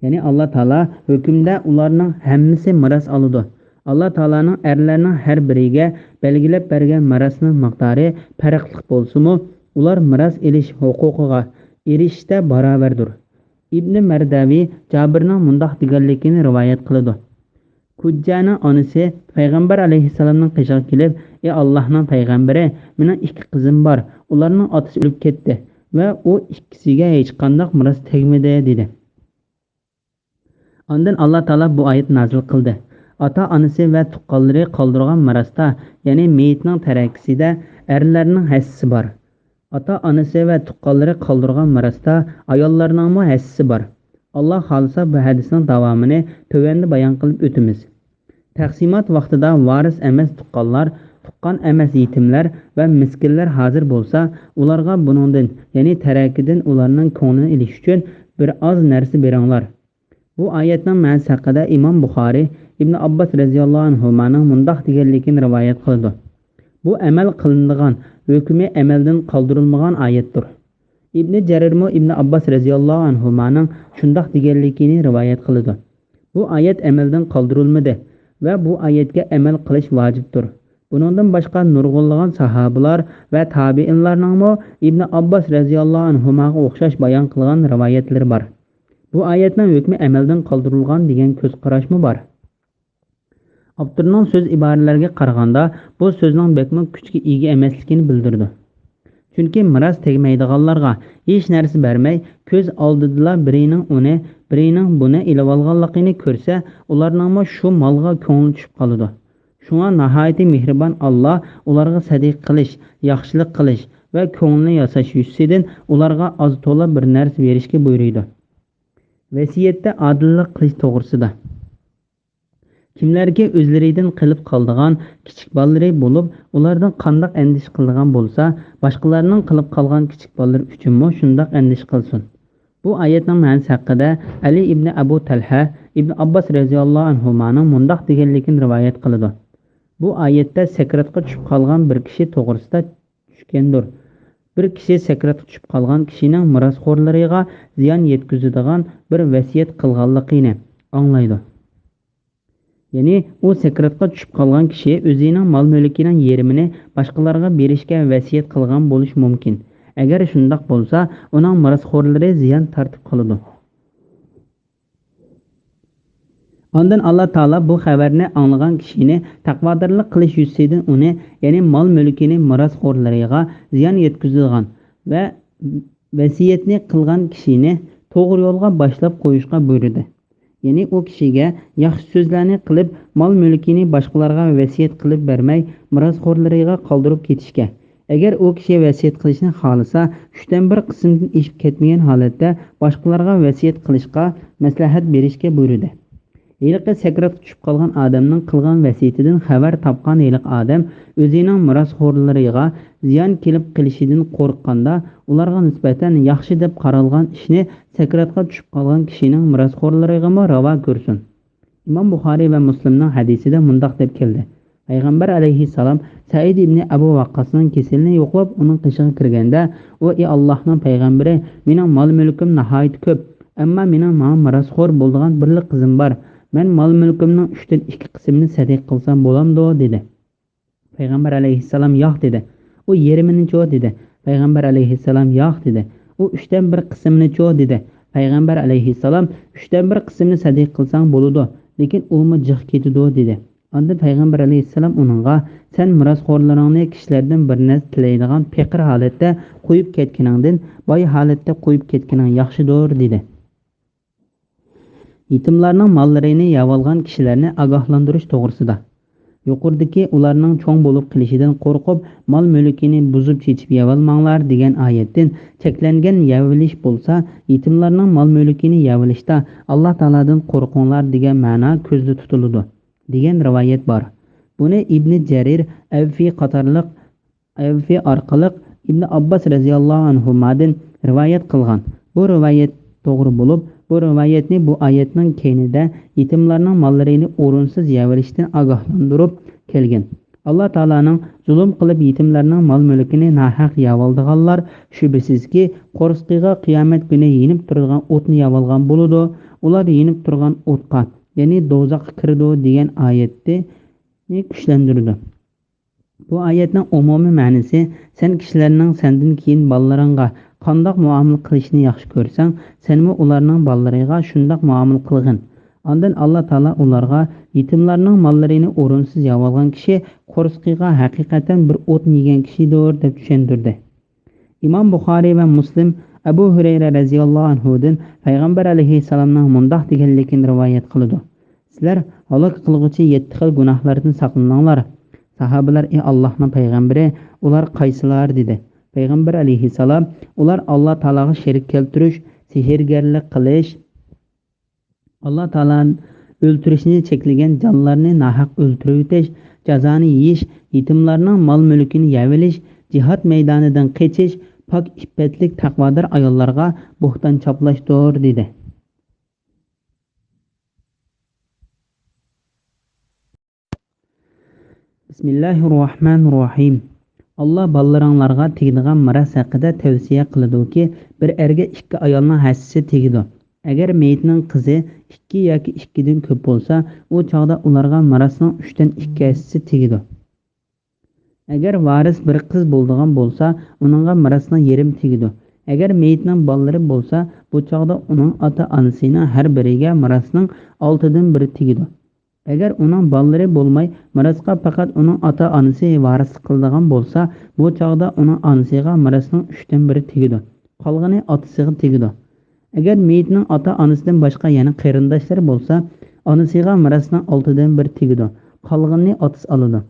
يەنى ئاللا تائالا ھۆكۈمدە ئۇلارنىڭ ھەممىسى مىراس ئالىدۇ. ئاللا تائالانىڭ ئەرلەرنىڭ ھەر بىرىگە بەلگىلەپ بەرگەن مىراسنىڭ مىقدارى پەرقلىق بولسىمۇ، ئۇلار مىراس ئېلىش ھوقۇقىغا ئېرىشىشتە باراۋەردۇر. ئىبنى مەردەۋى جابىرنىڭ مۇنداق دېگەنلىكىنى رىۋايەت قىلىدۇ: كۇججانىڭ ئانىسى پەيغەمبەر ئەلەيھىسسالامنىڭ قېشىغا كېلىپ: «ئى ئاللاھنىڭ پەيغەمبىرى، مېنىڭ ئىككى قىزىم بار، ئۇلارنىڭ ئاتىسى ئۆلۈپ كەتتى ۋە ئۇ ئىككىسىگە ھېچقانداق مىراس تەگمىدى» دېدى. ئاندىن ئاللا تائالا بۇ ئايەت نازىل قىلدى: ئاتا-ئانىسى ۋە تۇغقانلىرى قالدۇرغان مىراستا، يەنى مېيىتنىڭ تەرەكىسىدە ئەرلەرنىڭ ھەسسىسى بار. ئاتا-ئانىسى ۋە تۇغقانلىرى قالدۇرغان مىراستا ئاياللارنىڭمۇ ھەسسىسى بار. ئاللا خالىسا بۇ ھەدىسنىڭ داۋامىنى تۆۋەندە بايان قىلىپ ئۆتىمىز. تەقسىمات ۋاقتىدا ۋارىس ئەمەس تۇغقانلار، تۇغقان ئەمەس يېتىملەر ۋە مىسكىنلەر ھازىر بولسا، ئۇلارغا بۇنىڭدىن، يەنى تەرەكىدىن ئۇلارنىڭ كۆڭلىنى ئېلىش ئۈچۈن بىر ئاز نەرسە بېرىڭلار. بۇ ئايەتنىڭ مەنىسى ھەققىدە ئىمام بۇخارىي ئىبن ئابباس رەزىياللاھۇ ئەنھۇمانىڭ مۇنداق دېگەنلىكىنى رىۋايەت قىلىدۇ: بۇ ئەمەل قىلىنىدىغان، ھۆكمى ئەمەلدىن قالدۇرۇلمىغان ئايەتتۇر. ئىبنى جەرىرمۇ ئىبنى ئابباس رەزىياللاھۇ ئەنھۇمانىڭ شۇنداق دېگەنلىكىنى رىۋايەت قىلىدۇ: بۇ ئايەت ئەمەلدىن قالدۇرۇلمىدى ۋە بۇ ئايەتكە ئەمەل قىلىش ۋاجىپتۇر. بۇنىڭدىن باشقا نۇرغۇنلىغان ساھابىلار ۋە تابىئىنلارنىڭمۇ ئىبنى ئابباس رەزىياللاھۇ ئەنھۇماغا ئوخشاش بايان قىلغان رىۋايەتلىرى بار. بۇ ئايەتنىڭ ھۆكمى ئەمەلدىن قالدۇرۇلغان دېگەن كۆز قاراشمۇ بار. ئاپتورنىڭ سۆز ئىبارىلەرگە قارىغاندا، بۇ سۆزنىڭ بەكمۇ كۈچكە ئىگە ئەمەسلىكىنى بىلدۈرىدۇ. چۈنكى مىراس تەگمەيدىغانلارغا ھېچ نەرسە بەرمەي، كۆز ئالدىدىلا بىرىنىڭ ئۇنى، بىرىنىڭ بۇنى ئېلىۋالغانلىقىنى كۆرسە، ئۇلارنىڭمۇ شۇ مالغا كۆڭلى چۈشۈپ قالىدۇ. شۇڭا ناھايىتى مېھرىبان ئاللا ئۇلارغا سەدىقە قىلىش، ياخشىلىق قىلىش ۋە كۆڭلىنى ياساش يۈزىسىدىن ئۇلارغا ئاز تولا بىر نەرسە بېرىشكە بۇيرۇيدۇ. ۋەسىيەتتە ئادىللىق قىلىش توغرىسىدا. كىملەرگە ئۆزلىرىدىن قېلىپ قالىدىغان كىچىك بالىلىرى بولۇپ، ئۇلاردىن قانداق ئەندىشە قىلىدىغان بولسا، باشقىلارنىڭ قېلىپ قالغان كىچىك بالىلىرى ئۈچۈنمۇ شۇنداق ئەندىشە قىلسۇن. بۇ ئايەتنىڭ مەنىسى ھەققىدە ئەلى ئىبنى ئەبۇ تەلھە ئىبنى ئابباس رەزىياللاھۇ ئەنھۇمانىڭ مۇنداق دېگەنلىكىنى رىۋايەت قىلىدۇ. بۇ ئايەتتە سەكراتقا چۈشۈپ قالغان بىر كىشى توغرىسىدا چۈشكەندۇر. بىر كىشى سەكراتقا چۈشۈپ قالغان كىشىنىڭ مىراسخورلىرىغا زىيان يەتكۈزىدىغان بىر ۋەسىيەت قىلغانلىقىنى ئاڭلايدۇ. يەنى ئۇ سەكراتقا چۈشۈپ قالغان كىشى ئۆزىنىڭ مال-مۈلكىنىڭ يېرىمىنى باشقىلارغا بېرىشكە ۋەسىيەت قىلغان بولۇشى مۇمكىن. ئەگەر شۇنداق بولسا، ئۇنىڭ مىراسخورلىرى زىيان تارتىپ قالىدۇ. ئاندىن ئاللا تائالا بۇ خەۋەرنى ئاڭلىغان كىشىنى تەقۋادارلىق قىلىش يۈزىسىدىن ئۇنى، يەنى مال-مۈلكىنى مىراسخورلىرىغا زىيان يەتكۈزىدىغان ۋە ۋەسىيەتنى قىلغان كىشىنى توغرا يولغا باشلاپ قويۇشقا بۇيرۇدى. يەنى ئۇ كىشىگە ياخشى سۆزلەرنى قىلىپ، مال-مۈلكىنى باشقىلارغا ۋەسىيەت قىلىپ بەرمەي، مىراسخورلىرىغا قالدۇرۇپ كېتىشكە، ئەگەر ئۇ كىشى ۋەسىيەت قىلىشنى خالىسا، ئۈچتىن بىر قىسىمدىن ئېشىپ كەتمىگەن ھالەتتە باشقىلارغا ۋەسىيەت قىلىشقا مەسلىھەت بېرىشكە بۇيرۇدى. ھېلىقى سەكراتقا چۈشۈپ قالغان ئادەمنىڭ قىلغان ۋەسىيىتىدىن خەۋەر تاپقان ھېلىقى ئادەم ئۆزىنىڭ مىراسخورلىرىغا زىيان كېلىپ قېلىشىدىن قورققاندا، ئۇلارغا نىسبەتەن ياخشى دەپ قارالغان ئىشنى سەكراتقا چۈشۈپ قالغان كىشىنىڭ مىراسخورلىرىغىمۇ راۋا كۆرسۇن. ئىمام بۇخارىي ۋە مۇسلىمنىڭ ھەدىسىدە مۇنداق دەپ كەلدى: پەيغەمبەر ئەلەيھىسسالام سەئىد ئىبنى ئەبۇ ۋەققاسنىڭ كېسىلىنى يوقلاپ، ئۇنىڭ قېشىغا كىرگەندە، ئۇ: «ئى ئاللاھنىڭ پەيغەمبىرى، مېنىڭ مال-مۈلكۈم ناھايىتى كۆپ، ئەمما مېنىڭ ماڭا مىراسخور بولىدىغان بىرلا قىزىم بار. مەن مال-مۈلكۈمنىڭ ئۈچتىن ئىككى قىسمىنى سەدىقە قىلسام بولامدۇ؟» دېدى. پەيغەمبەر ئەلەيھىسسالام: «ياق» دېدى. ئۇ: «يېرىمىنىچۇ؟» دېدى. پەيغەمبەر ئەلەيھىسسالام: «ياق» دېدى. ئۇ: «ئۈچتىن بىر قىسمىنىچۇ؟» دېدى. پەيغەمبەر ئەلەيھىسسالام: «ئۈچتىن بىر قىسمىنى سەدىقە قىلساڭ بولىدۇ، لېكىن ئۇمۇ جىق كېتىدۇ» دېدى. ئاندىن پەيغەمبەر ئەلەيھىسسالام ئۇنىڭغا: «سەن مىراسخورلىرىڭنى كىشىلەردىن بىر نەرسە تىلەيدىغان پېقىر ھالەتتە قويۇپ كەتكىنىڭدىن باي ھالەتتە قويۇپ كەتكىنىڭ ياخشىدۇر» دېدى. يېتىملارنىڭ ماللىرىنى يەۋالغان كىشىلەرنى ئاگاھلاندۇرۇش توغرىسىدا. يۇقىرىدىكى «ئۇلارنىڭ چوڭ بولۇپ قېلىشىدىن قورقۇپ، مال-مۈلكىنى بۇزۇپ-چېچىپ يەۋالماڭلار» دېگەن ئايەتتىن چەكلەنگەن يەۋېلىش بولسا، يېتىملارنىڭ مال-مۈلكىنى يەۋېلىشتا «ئاللا تائالادىن قورقۇڭلار» دېگەن مەنا كۆزدە تۇتۇلىدۇ، دېگەن رىۋايەت بار. بۇنى ئىبنى جەرىر ئەۋفى قاتارلىق ئەۋفى ئارقىلىق ئىبنى ئابباس رەزىياللاھۇ ئەنھۇمادىن رىۋايەت قىلغان. بۇ رىۋايەت توغرا بولۇپ، بۇ رىۋايەتنى بۇ ئايەتنىڭ كەينىدە يېتىملارنىڭ ماللىرىنى ئورۇنسىز يەۋېلىشتىن ئاگاھلاندۇرۇپ كەلگەن. ئاللا تائالانىڭ: «زۇلۇم قىلىپ يېتىملەرنىڭ مال-مۈلكىنى ناھەق يەۋالىدىغانلار، شۈبھىسىزكى، قورسىقىغا قىيامەت كۈنى يېنىپ تۇرىدىغان ئوتنى يەۋالغان بولىدۇ. ئۇلار يېنىپ تۇرغان ئوتقا، يەنى دوزاخقا كىرىدۇ» دېگەن ئايەتنى كۈچلەندۈرىدۇ. بۇ ئايەتنىڭ ئومۇمىي مەنىسى: «سەن كىشىلەرنىڭ سەندىن كېيىن بالىلىرىڭغا قانداق مۇئامىلە قىلىشىنى ياخشى كۆرسەڭ، سەنمۇ ئۇلارنىڭ بالىلىرىغا شۇنداق مۇئامىلە قىلغىن.» ئاندىن ئاللا تائالا ئۇلارغا: «يېتىملارنىڭ ماللىرىنى ئورۇنسىز يەۋالغان كىشى قورسىقىغا ھەقىقەتەن بىر ئوتنى يېگەن كىشىدۇر» دەپ چۈشەندۈردى. ئىمام بۇخارىي ۋە مۇسلىم ئەبۇ ھۈرەيرە رەزىياللاھۇ ئەنھۇدىن پەيغەمبەر ئەلەيھىسسالامنىڭ مۇنداق دېگەنلىكىنى رىۋايەت قىلىدۇ: «سىلەر ھالاك قىلغۇچى يەتتە خىل گۇناھلاردىن ساقلىنىڭلار.» ساھابىلەر: «ئى ئاللاھنىڭ پەيغەمبىرى، ئۇلار قايسىلار؟» دېدى. پەيغەمبەر ئەلەيھىسسالام: «ئۇلار ئاللا تائالاغا شېرىك كەلتۈرۈش، سېھىرگەرلىك قىلىش، ئاللا تائالا ئۆلتۈرۈشنى چەكلىگەن جانلارنى ناھەق ئۆلتۈرۈۋېتىش، جازانى يېيىش، يېتىملارنىڭ مال-مۈلكىنى يەۋېلىش، جىھاد مەيدانىدىن قېچىش، پاك ئىپپەتلىك تەقۋادار ئاياللارغا بوھتان چاپلاشتۇر» دېدى. بىسمىللاھىررەھمانىررەھىم. ئاللا بالىلىرىڭلارغا تېگىدىغان مىراس ھەققىدە تەۋسىيە قىلىدۇكى، بىر ئەرگە ئىككى ئايالنىڭ ھەسسىسى تېگىدۇ. ئەگەر مېيىتنىڭ قىزى ئىككى ياكى ئىككىدىن كۆپ بولسا، ئۇ چاغدا ئۇلارغا مىراسنىڭ ئۈچتىن ئىككى ھەسسىسى تېگىدۇ. ئەگەر ۋارىس بىر قىز بولىدىغان بولسا، ئۇنىڭغا مىراسنىڭ يېرىمى تېگىدۇ. ئەگەر مېيىتنىڭ بالىلىرى بولسا، بۇ چاغدا ئۇنىڭ ئاتا-ئانىسىنىڭ ھەر بىرىگە مىراسنىڭ ئالتىدىن بىرى تېگىدۇ. ئەگەر ئۇنىڭ بالىلىرى بولماي، مىراسقا پەقەت ئۇنىڭ ئاتا-ئانىسى ۋارىسلىق قىلىدىغان بولسا، بۇ چاغدا ئۇنىڭ ئانىسىغا مىراسنىڭ ئۈچتىن بىرى تېگىدۇ. قالغىنى ئاتىسىغا تېگىدۇ. ئەگەر مېيىتنىڭ ئاتا-ئانىسىدىن باشقا يەنە قېرىنداشلىرى بولسا، ئانىسىغا مىراسنىڭ ئالتىدىن بىرى تېگىدۇ. قالغىنىنى ئاتىسى ئالىدۇ.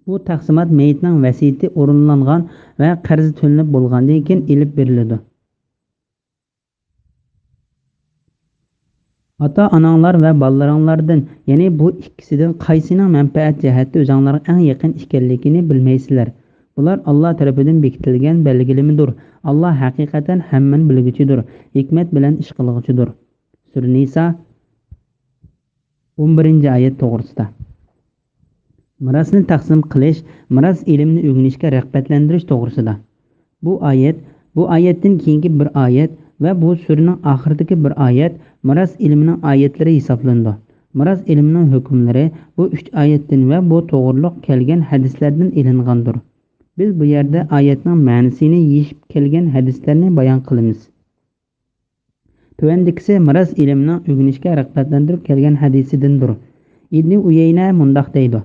بۇ تەقسىمات مېيىتنىڭ ۋەسىيىتى ئورۇنلانغان ۋە قەرزى تۆلىنىپ بولغاندىن كېيىن ئېلىپ بېرىلىدۇ. ئاتا-ئاناڭلار ۋە بالىلىرىڭلاردىن، يەنى بۇ ئىككىسىدىن قايسىنىڭ مەنپەئەت جەھەتتە ئۆزۈڭلارغا ئەڭ يېقىن ئىكەنلىكىنى بىلمەيسىلەر. بۇلار ئاللا تەرىپىدىن بېكىتىلگەن بەلگىلىمىدۇر. ئاللا ھەقىقەتەن ھەممىنى بىلگۈچىدۇر، ھېكمەت بىلەن ئىش قىلغۇچىدۇر. سۈرە نىسا، ئون بىرىنچى ئايەت توغرىسىدا. مىراسنى تەقسىم قىلىش، مىراس ئىلمىنى ئۆگىنىشكە رىغبەتلەندۈرۈش توغرىسىدا. بۇ ئايەت، بۇ ئايەتتىن كېيىنكى بىر ئايەت ۋە بۇ سۈرىنىڭ ئاخىرىدىكى بىر ئايەت مىراس ئىلمىنىڭ ئايەتلىرى ھېسابلىنىدۇ. مىراس ئىلمىنىڭ ھۆكۈملىرى بۇ ئۈچ ئايەتتىن ۋە بۇ توغرۇلۇق كەلگەن ھەدىسلەردىن ئېلىنغاندۇر. بىز بۇ يەردە ئايەتنىڭ مەنىسىنى يېشىپ كەلگەن ھەدىسلەرنى بايان قىلىمىز. تۆۋەندىكىسى مىراس ئىلمىنىڭ ئۆگىنىشكە رىغبەتلەندۈرۈپ كەلگەن ھەدىسىدىندۇر. ئىبنى ئۇيەينە مۇنداق دەيدۇ: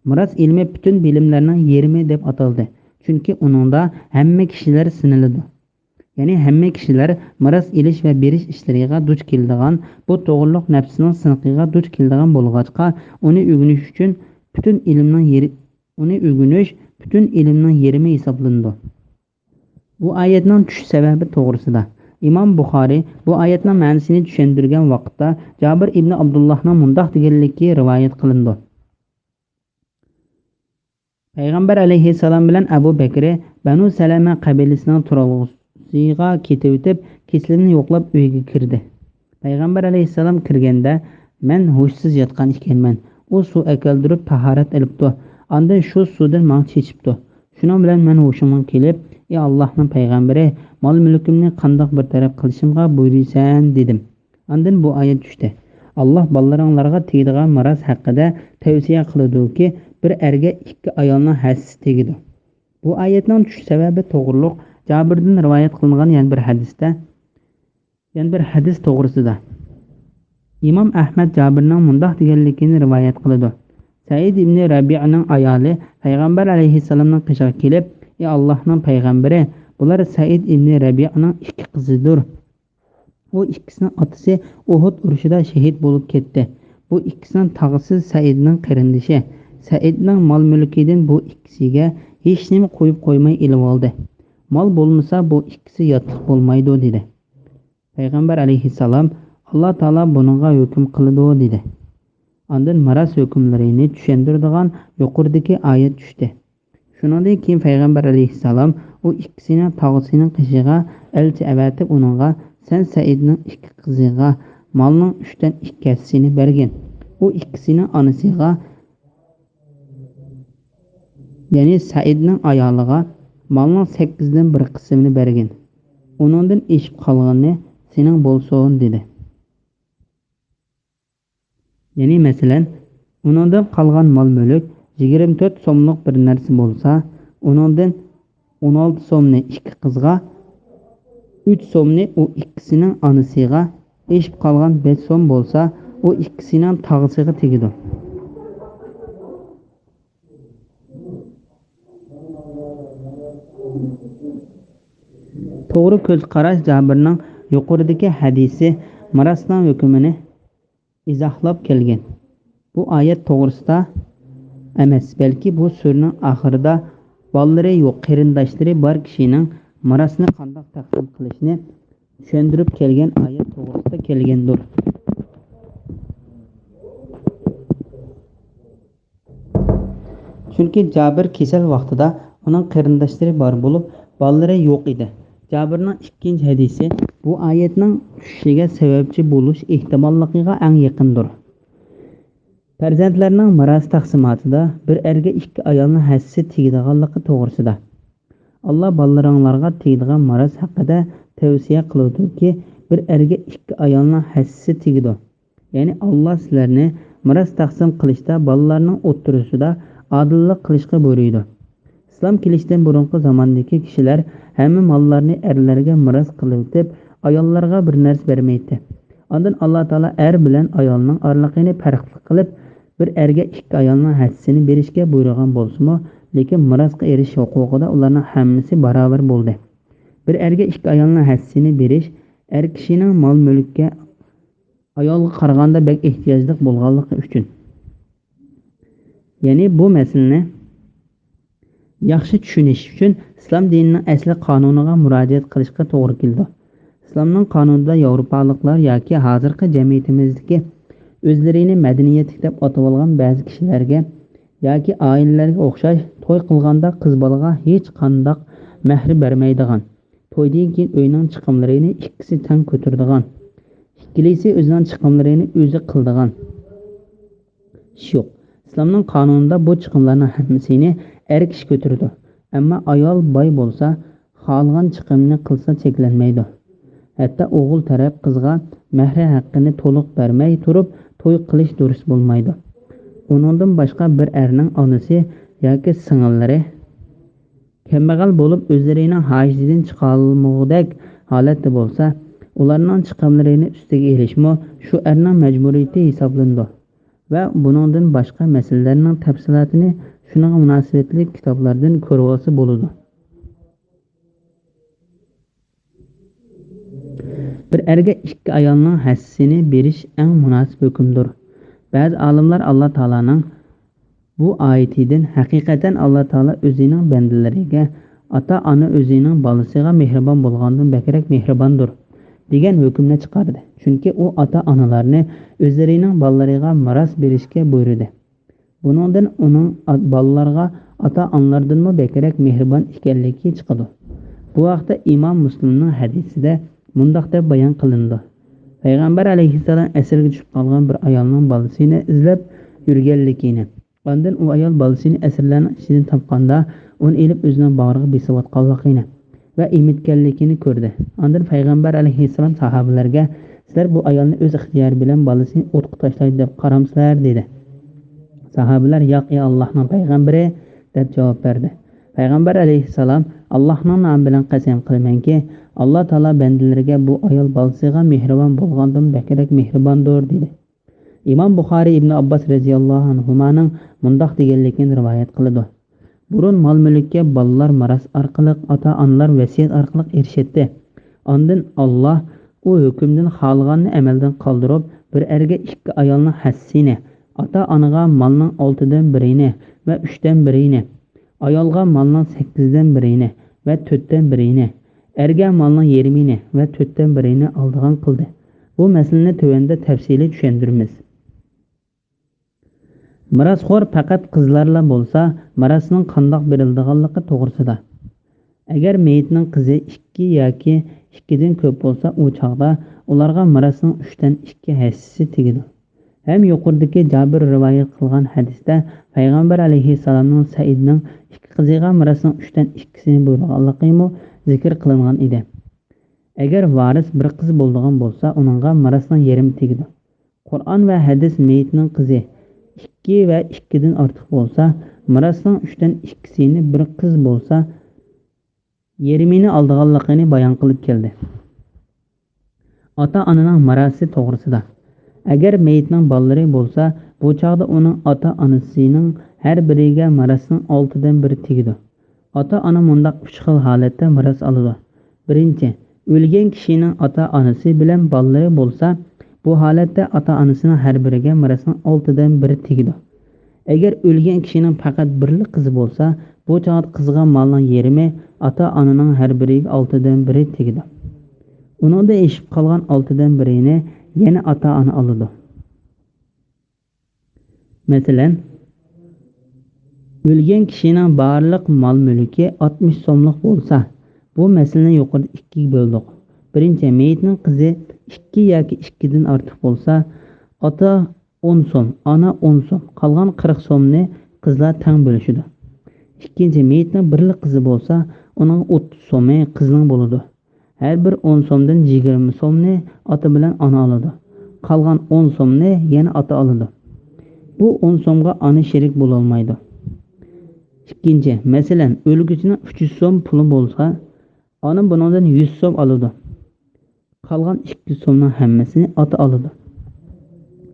مىراس ئىلمى پۈتۈن بىلىملەرنىڭ يېرىمى دەپ ئاتالدى، چۈنكى ئۇنىڭدا ھەممە كىشىلەر سىنىلىدۇ. يەنى ھەممە كىشىلەر مىراس ئېلىش ۋە بېرىش ئىشلىرىغا دۇچ كېلىدىغان، بۇ توغرۇلۇق نەپسىنىڭ سىنىقىغا دۇچ كېلىدىغان بولغاچقا، ئۇنى ئۆگىنىش ئۈچۈن پۈتۈن ئىلىمنىڭ يېرى، ئۇنى ئۆگىنىش پۈتۈن ئىلىمنىڭ يېرىمى ھېسابلىنىدۇ. بۇ ئايەتنىڭ چۈشۈش سەۋەبى توغرىسىدا. ئىمام بۇخارى بۇ ئايەتنىڭ مەنىسىنى چۈشەندۈرگەن ۋاقىتتا جابىر ئىبنى ئابدۇللاھنىڭ مۇنداق دېگەنلىكى رىۋايەت قىلىنىدۇ: پەيغەمبەر ئەلەيھىسسالام بىلەن ئەبۇ بەكرى بەنۇ سەلەمە قەبىلىسىنىڭ تۇرالغۇسىغا كېتىۋېتىپ، كېسىلىنى يوقلاپ ئۆيىگە كىردى. پەيغەمبەر ئەلەيھىسسالام كىرگەندە، مەن ھوشسىز ياتقان ئىكەنمەن. ئۇ سۇ ئەكەلدۈرۈپ تاھارەت ئېلىپتۇ. ئاندىن شۇ سۇدىن ماڭا چېچىپتۇ. شۇنىڭ بىلەن مەن ھوشۇمغا كېلىپ، ئى ئاللاھنىڭ پەيغەمبىرى، مال-مۈلكۈمنى قانداق بىر تەرەپ قىلىشىمغا بۇيرۇيسەن؟ دېدىم. ئاندىن بۇ ئايەت چۈشتى. ئاللاھ بالىلىرىڭلارغا تېگىدىغان مىراس ھەققىدە تەۋسىيە قىلىدۇكى، بىر ئەرگە ئىككى ئايالنىڭ ھەسسىسى تېگىدۇ. بۇ ئايەتنىڭ چۈشۈش سەۋەبى توغرۇلۇق جابىردىن رىۋايەت قىلىنغان يەنە بىر ھەدىستە، يەنە بىر ھەدىس توغرىسىدا. ئىمام ئەھمەد جابىرنىڭ مۇنداق دېگەنلىكىنى رىۋايەت قىلىدۇ: سەئىد ئىبنى رەبىئنىڭ ئايالى پەيغەمبەر ئەلەيھىسسالامنىڭ قېشىغا كېلىپ، ئى ئاللاھنىڭ پەيغەمبىرى، بۇلار سەئىد ئىبنى رەبىئنىڭ ئىككى قىزىدۇر. ئۇ ئىككىسىنىڭ ئاتىسى ئۇھۇد ئۇرۇشىدا شېھىت بولۇپ كەتتى. بۇ ئىككىسىنىڭ تاغىسى سەئىدنىڭ قېرىندىشى. سەئىدنىڭ مال-مۈلكىدىن بۇ ئىككىسىگە ھېچنېمە قويۇپ قويماي ئېلىۋالدى. مال بولمىسا، بۇ ئىككىسى ياتلىق بولمايدۇ، دېدى. پەيغەمبەر ئەلەيھىسسالام، ئاللا تائالا بۇنىڭغا ھۆكۈم قىلىدۇ، دېدى. ئاندىن مىراس ھۆكۈملىرىنى چۈشەندۈرىدىغان يۇقىرىدىكى ئايەت چۈشتى. شۇنىڭدىن كېيىن پەيغەمبەر ئەلەيھىسسالام ئۇ ئىككىسىنىڭ تاغىسىنىڭ قېشىغا ئەلچى ئەۋەتىپ ئۇنىڭغا، سەن سەئىدنىڭ ئىككى قىزىغا مالنىڭ ئۈچتىن ئىككى ھەسسىسىنى بەرگىن. ئۇ ئىككىسىنىڭ ئانىسىغا، يەنى سەئىدنىڭ ئايالىغا مالنىڭ سەككىزدىن بىر قىسمىنى بەرگىن. ئۇنىڭدىن ئېشىپ قالغىنى سېنىڭ بولسۇن، دېدى. يەنى مەسىلەن، ئۇنىڭدىن قالغان مال-مۈلۈك يىگىرمە تۆت سوملۇق بىر نەرسە بولسا، ئۇنىڭدىن ئون ئالتە سومنى ئىككى قىزغا، ئۈچ سومنى ئۇ ئىككىسىنىڭ ئانىسىغا، ئېشىپ قالغان بەش سوم بولسا، ئۇ ئىككىسىنىڭ تاغىسىغا تېگىدۇ. توغرا كۆز قاراش جابىرنىڭ يۇقىرىدىكى ھەدىسى مىراسنىڭ ھۆكمىنى ئىزاھلاپ كەلگەن. بۇ ئايەت توغرىسىدا ئەمەس، بەلكى بۇ سۈرىنىڭ ئاخىرىدا بالىلىرى يوق، قېرىنداشلىرى بار كىشىنىڭ مىراسنى قانداق تەقسىم قىلىشىنى چۈشەندۈرۈپ كەلگەن ئايەت توغرىسىدا كەلگەندۇر. چۈنكى جابىر كېسەل ۋاقتىدا ئۇنىڭ قېرىنداشلىرى بار بولۇپ، بالىلىرى يوق ئىدى. جابىرنىڭ ئىككىنچى ھەدىسى بۇ ئايەتنىڭ چۈشۈشىگە سەۋەبچى بولۇش ئېھتىماللىقىغا ئەڭ يېقىندۇر. پەرزەنتلەرنىڭ مىراس تەقسىماتىدا بىر ئەرگە ئىككى ئايالنىڭ ھەسسىسى تېگىدىغانلىقى توغرىسىدا. ئاللا بالىلىرىڭلارغا تېگىدىغان مىراس ھەققىدە تەۋسىيە قىلىدۇكى، بىر ئەرگە ئىككى ئايالنىڭ ھەسسىسى تېگىدۇ. يەنى ئاللا سىلەرنى مىراس تەقسىم قىلىشتا بالىلارنىڭ ئوتتۇرىسىدا ئادىللىق قىلىشقا بۇيرۇيدۇ. ئىسلام كېلىشتىن بۇرۇنقى زاماندىكى كىشىلەر ھەممە ماللارنى ئەرلەرگە مىراس قىلىۋېتىپ، ئاياللارغا بىر نەرسە بەرمەيتتى. ئاندىن ئاللا تائالا ئەر بىلەن ئايالنىڭ ئارىلىقىنى پەرقلىق قىلىپ، بىر ئەرگە ئىككى ئايالنىڭ ھەسسىسىنى بېرىشكە بۇيرۇغان بولسىمۇ، لېكىن مىراسقا ئېرىشىش ھوقۇقىدا ئۇلارنىڭ ھەممىسى باراۋەر بولدى. بىر ئەرگە ئىككى ئايالنىڭ ھەسسىسىنى بېرىش ئەر كىشىنىڭ مال-مۈلۈككە ئايالغا قارىغاندا بەك ئېھتىياجلىق بولغانلىقى ئۈچۈن. يەنى بۇ مەسىلىنى ياخشى چۈشىنىش ئۈچۈن ئىسلام دىنىنىڭ ئەسلى قانۇنىغا مۇراجىئەت قىلىشقا توغرا كېلىدۇ. ئىسلامنىڭ قانۇنىدا ياۋروپالىقلار ياكى ھازىرقى جەمئىيىتىمىزدىكى ئۆزلىرىنى مەدەنىيەتلىك دەپ ئاتىۋالغان بەزى كىشىلەرگە ياكى ئائىلىلەرگە ئوخشاش توي قىلغاندا قىز بالىغا ھېچقانداق مەھرى بەرمەيدىغان، تويدىن كېيىن ئۆينىڭ چىقىملىرىنى ئىككىسى تەڭ كۆتۈرىدىغان، ئىككىلىسى ئۆزىنىڭ چىقىملىرىنى ئۆزى قىلىدىغان. ئىش يوق. ئىسلامنىڭ قانۇنىدا بۇ چىقىملارنىڭ ھەممىسىنى ئەر كىشى كۆتۈرىدۇ. ئەمما ئايال باي بولسا، خالىغان چىقىمنى قىلسا چەكلەنمەيدۇ. ھەتتا ئوغۇل تەرەپ قىزغا مەھرى ھەققىنى تولۇق بەرمەي تۇرۇپ توي قىلىش دۇرۇس بولمايدۇ. ئۇنىڭدىن باشقا بىر ئەرنىڭ ئانىسى ياكى سىڭىللىرى كەمبەغەل بولۇپ ئۆزلىرىنىڭ ھاجىتىدىن چىقالمىغۇدەك ھالەتتە بولسا، ئۇلارنىڭ چىقىملىرىنى ئۈستىگە ئېلىشمۇ شۇ ئەرنىڭ مەجبۇرىيىتى ھېسابلىنىدۇ. ۋە بۇنىڭدىن باشقا مەسىلىلەرنىڭ تەپسىلاتىنى شۇنىڭغا مۇناسىۋەتلىك كىتابلاردىن كۆرۈۋالسا بولىدۇ. بىر ئەرگە ئىككى ئايالنىڭ ھەسسىسىنى بېرىش ئەڭ مۇناسىپ ھۆكۈمدۇر. بەزى ئالىملار ئاللا تائالانىڭ بۇ ئايىتىدىن ھەقىقەتەن ئاللا تائالا ئۆزىنىڭ بەندىلىرىگە ئاتا-ئانا ئۆزىنىڭ بالىسىغا مېھرىبان بولغاندىن بەكرەك مېھرىباندۇر دېگەن ھۆكۈمنى چىقاردى. چۈنكى ئۇ ئاتا-ئانىلارنى ئۆزلىرىنىڭ بالىلىرىغا مىراس بېرىشكە بۇيرۇدى. بۇنىڭدىن ئۇنىڭ ئا-، بالىلارغا ئاتا-ئانىلاردىنمۇ بەكرەك مېھرىبان ئىكەنلىكى چىقىدۇ. بۇ ھەقتە ئىمام مۇسلىمنىڭ ھەدىسىدە مۇنداق دەپ بايان قىلىنىدۇ: پەيغەمبەر ئەلەيھىسسالام ئەسىرگە چۈشۈپ قالغان بىر ئايالنىڭ بالىسىنى ئىزلەپ يۈرگەنلىكىنى، ئاندىن ئۇ ئايال بالىسىنى ئەسىرلەرنىڭ ئىچىدىن تاپقاندا، ئۇنى ئېلىپ ئۆزىنىڭ باغرىغا بېسىۋاتقانلىقىنى ۋە ئېمىتكەنلىكىنى كۆردى. ئاندىن پەيغەمبەر ئەلەيھىسسالام ساھابىلەرگە، سىلەر بۇ ئايالنى ئۆز ئىختىيارى بىلەن بالىسىنى ئوتقا تاشلايدۇ دەپ قارامسىلەر؟ دېدى. ساھابىلەر، ياق، ئى ئاللاھنىڭ پەيغەمبىرى، دەپ جاۋاب بەردى. پەيغەمبەر ئەلەيھىسسالام، ئاللاھنىڭ نامى بىلەن قەسەم قىلىمەنكى، ئاللا تائالا بەندىلىرىگە بۇ ئايال بالىسىغا مېھرىبان بولغاندىن بەكرەك مېھرىباندۇر، دېدى. ئىمام بۇخارىي ئىبن ئابباس رەزىياللاھۇ ئەنھۇمانىڭ مۇنداق دېگەنلىكىنى رىۋايەت قىلىدۇ: بۇرۇن مال-مۈلۈككە بالىلار مىراس ئارقىلىق، ئاتا-ئانىلار ۋەسىيەت ئارقىلىق ئېرىشەتتى. ئاندىن ئاللا ئۇ ھۆكۈمدىن خالىغاننى ئەمەلدىن قالدۇرۇپ، بىر ئەرگە ئىككى ئايالنىڭ ھەسسىسىنى، ئاتا-ئانىغا مالنىڭ ئالتىدىن بىرىنى ۋە ئۈچتىن بىرىنى، ئايالغا مالنىڭ سەككىزدىن بىرىنى ۋە تۆتتىن بىرىنى، ئەرگە مالنىڭ يېرىمىنى ۋە تۆتتىن بىرىنى ئالىدىغان قىلدى. بۇ مەسىلىنى تۆۋەندە تەپسىلىي چۈشەندۈرىمىز. مىراسخور پەقەت قىزلارلا بولسا، مىراسنىڭ قانداق بېرىلىدىغانلىقى توغرىسىدا. ئەگەر مېيىتنىڭ قىزى ئىككى ياكى ئىككىدىن كۆپ بولسا، ئۇ چاغدا ئۇلارغا مىراسنىڭ ئۈچتىن ئىككى ھەسسىسى تېگىدۇ. ھەم يۇقىرىدىكى جابىر رىۋايەت قىلغان ھەدىستە پەيغەمبەر ئەلەيھىسسالامنىڭ سەئىدنىڭ ئىككى قىزىغا مىراسنىڭ ئۈچتىن ئىككىسىنى بۇيرۇغانلىقىمۇ زىكىر قىلىنغان ئىدى. ئەگەر ۋارىس بىر قىز بولىدىغان بولسا، ئۇنىڭغا مىراسنىڭ يېرىمى تېگىدۇ. قۇرئان ۋە ھەدىس مېيىتنىڭ قىزى ئىككى ۋە ئىككىدىن ئارتۇق بولسا، مىراسنىڭ ئۈچتىن ئىككىسىنى، بىر قىز بولسا، يېرىمىنى ئالىدىغانلىقىنى بايان قىلىپ كەلدى. ئاتا-ئانىنىڭ مىراسى توغرىسىدا. ئەگەر مېيىتنىڭ بالىلىرى بولسا، بۇ چاغدا ئۇنىڭ ئاتا-ئانىسىنىڭ ھەر بىرىگە مىراسنىڭ ئالتىدىن بىرى تېگىدۇ. ئاتا-ئانا مۇنداق ئۈچ خىل ھالەتتە مىراس ئالىدۇ. بىرىنچى، ئۆلگەن كىشىنىڭ ئاتا-ئانىسى بىلەن بالىلىرى بولسا، بۇ ھالەتتە ئاتا-ئانىسىنىڭ ھەر بىرىگە مىراسنىڭ ئالتىدىن بىرى تېگىدۇ. ئەگەر ئۆلگەن كىشىنىڭ پەقەت بىرلا قىزى بولسا، بۇ چاغدا قىزغا مالنىڭ يېرىمى، ئاتا-ئانىنىڭ ھەر بىرىگە ئالتىدىن بىرى تېگىدۇ. ئۇنىڭدىن ئېشىپ قالغان ئالتىدىن بىرىنى يەنە ئاتا-ئانا ئالىدۇ. مەسىلەن، ئۆلگەن كىشىنىڭ بارلىق مال-مۈلكى ئاتمىش سوملۇق بولسا، بۇ مەسىلىنى يۇقىرىدا ئىككىگە بۆلدۇق. بىرىنچى، مېيىتنىڭ قىزى ئىككى ياكى ئىككىدىن ئارتۇق بولسا، ئاتا ئون سوم، ئانا ئون سوم، قالغان قىرىق سومنى قىزلار تەڭ بۆلۈشىدۇ. ئىككىنچى، مېيىتنىڭ بىرلا قىزى بولسا، ئۇنىڭ ئوتتۇز سومى قىزنىڭ بولىدۇ. ھەر بىر ئون سومدىن يىگىرمە سومنى ئاتا بىلەن ئانا ئالىدۇ. قالغان ئون سومنى يەنە ئاتا ئالىدۇ. بۇ ئون سومغا ئانا شېرىك بولالمايدۇ. ئىككىنچى، مەسىلەن، ئۆلگۈچىنىڭ ئۈچ يۈز سوم پۇلى بولسا، ئانا بۇنىڭدىن يۈز سوم ئالىدۇ. قالغان ئىككى يۈز سومنىڭ ھەممىسىنى ئاتا ئالىدۇ.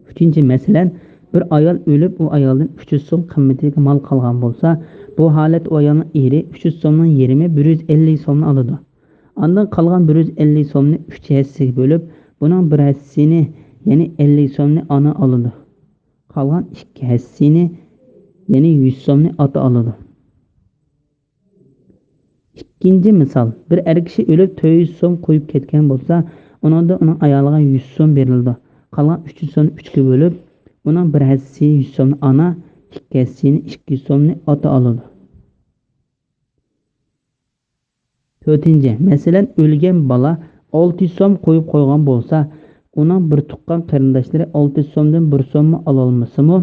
ئۈچىنچى، مەسىلەن، بىر ئايال ئۆلۈپ، ئۇ ئايالدىن ئۈچ يۈز سوم قىممىتىدىكى مال قالغان بولسا، بۇ ھالەتتە ئۇ ئايالنىڭ ئېرى ئۈچ يۈز سومنىڭ يېرىمى، بىر يۈز ئەللىك سومنى ئالىدۇ. ئاندىن قالغان بىر يۈز ئەللىك سومنى ئۈچ ھەسسىگە بۆلۈپ، بۇنىڭ بىر ھەسسىسىنى، يەنى ئەللىك سومنى ئانا ئالىدۇ. قالغان ئىككى ھەسسىسىنى، يەنى يۈز سومنى ئاتا ئالىدۇ. ئىككىنچى مىسال، بىر ئەر كىشى ئۆلۈپ، تۆت يۈز سوم قويۇپ كەتكەن بولسا، ئۇنىڭدا ئۇنىڭ ئايالىغا يۈز سوم بېرىلىدۇ. قالغان ئۈچ يۈز سومنى ئۈچكە بۆلۈپ، ئۇنىڭ بىر ھەسسىسى يۈز سومنى ئانا، ئىككى ھەسسىسىنى، ئىككى يۈز سومنى ئاتا ئالىدۇ. تۆتىنچى، مەسىلەن، ئۆلگەن بالا ئالتە يۈز سوم قويۇپ قويغان بولسا، ئۇنىڭ بىر تۇغقان قېرىنداشلىرى ئالتە يۈز سومدىن بىر سوممۇ ئالالمىسىمۇ،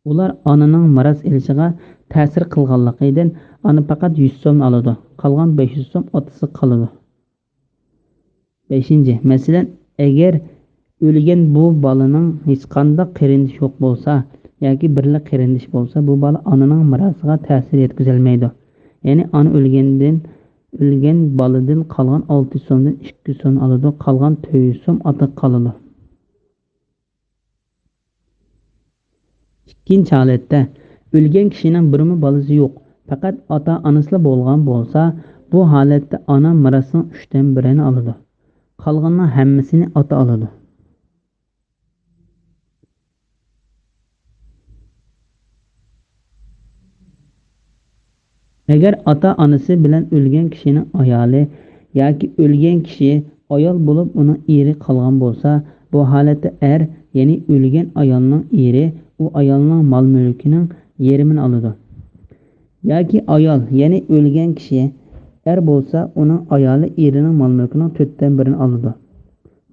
ئۇلار ئانىنىڭ مىراس ئېلىشىغا تەسىر قىلغانلىقىدىن، ئانا پەقەت يۈز سومنى ئالىدۇ، قالغان بەش يۈز سوم ئاتىسىغا قالىدۇ. بەشىنچى، مەسىلەن، ئەگەر ئۆلگەن بۇ بالىنىڭ ھېچقانداق قېرىندىشى يوق بولسا ياكى بىرلا قېرىندىشى بولسا، بۇ بالا ئانىنىڭ مىراسىغا تەسىر يەتكۈزەلمەيدۇ. يەنى ئانا ئۆلگەندىن، ئۆلگەن بالىدىن قالغان ئالتە يۈز سومدىن ئىككى يۈز سومنى ئالىدۇ، قالغان تۆت يۈز سوم ئاتىغا قالىدۇ. ئىككىنچى ھالەتتە، ئۆلگەن كىشىنىڭ بىرمۇ بالىسى يوق، پەقەت ئاتا-ئانىسىلا بولغان بولسا، بۇ ھالەتتە ئانا مىراسنىڭ ئۈچتىن بىرىنى ئالىدۇ. قالغىنىنىڭ ھەممىسىنى ئاتا ئالىدۇ. ئەگەر ئاتا-ئانىسى بىلەن ئۆلگەن كىشىنىڭ ئايالى ياكى ئۆلگەن كىشى ئايال بولۇپ، ئۇنىڭ ئېرى قالغان بولسا، بۇ ھالەتتە ئەر، يەنى ئۆلگەن ئايالنىڭ ئېرى ئۇ ئايالنىڭ مال-مۈلكىنىڭ يېرىمىنى ئالىدۇ. ياكى ئايال، يەنى ئۆلگەن كىشى ئەر بولسا، ئۇنىڭ ئايالى ئېرىنىڭ مال-مۈلكىنىڭ تۆتتىن بىرىنى ئالىدۇ.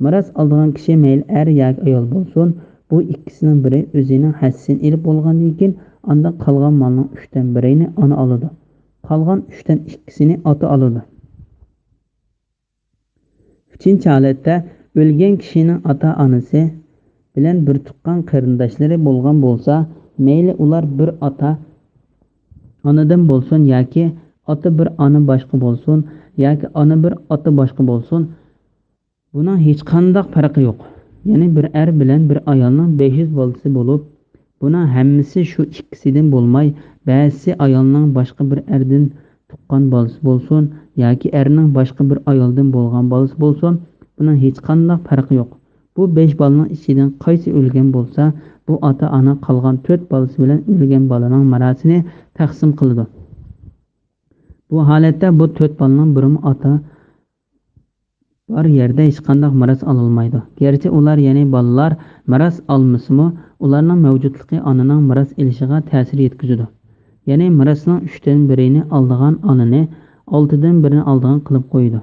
مىراس ئالىدىغان كىشى مەيلى ئەر ياكى ئايال بولسۇن، بۇ ئىككىسىنىڭ بىرى ئۆزىنىڭ ھەسسىسىنى ئېلىپ بولغاندىن كېيىن، ئاندىن قالغان مالنىڭ ئۈچتىن بىرىنى ئانا ئالىدۇ. قالغان ئۈچتىن ئىككىسىنى ئاتا ئالىدۇ. ئۈچىنچى ھالەتتە، ئۆلگەن كىشىنىڭ ئاتا-ئانىسى بىلەن بىر تۇغقان قېرىنداشلىرى بولغان بولسا، مەيلى ئۇلار بىر ئاتا ئانىدىن بولسۇن ياكى ئاتا بىر ئانا باشقا بولسۇن ياكى ئانا بىر ئاتا باشقا بولسۇن، بۇنىڭ ھېچقانداق پەرقى يوق. يەنى بىر ئەر بىلەن بىر ئايالنىڭ بەش يۈز بالىسى بولۇپ، بۇنىڭ ھەممىسى شۇ ئىككىسىدىن بولماي، بەزىسى ئايالنىڭ باشقا بىر ئەردىن تۇغقان بالىسى بولسۇن ياكى ئەرنىڭ باشقا بىر ئايالدىن بولغان بالىسى بولسۇن، بۇنىڭ ھېچقانداق پەرقى يوق. بۇ بەش بالىنىڭ ئىچىدىن قايسى ئۆلگەن بولسا، بۇ ئاتا-ئانا قالغان تۆت بالىسى بىلەن ئۆلگەن بالىنىڭ مىراسىنى تەقسىم قىلىدۇ. بۇ ھالەتتە بۇ تۆت بالىنىڭ بىرىمۇ ئاتا بار يەردە ھېچقانداق مىراس ئالالمايدۇ. گەرچە ئۇلار، يەنى بالىلار مىراس ئالمىسىمۇ، ئۇلارنىڭ مەۋجۇتلۇقى ئانىنىڭ مىراس ئېلىشىغا تەسىر يەتكۈزىدۇ. يەنى مىراسنىڭ ئۈچتىن بىرىنى ئالىدىغان ئانىنى ئالتىدىن بىرىنى ئالىدىغان قىلىپ قويىدۇ.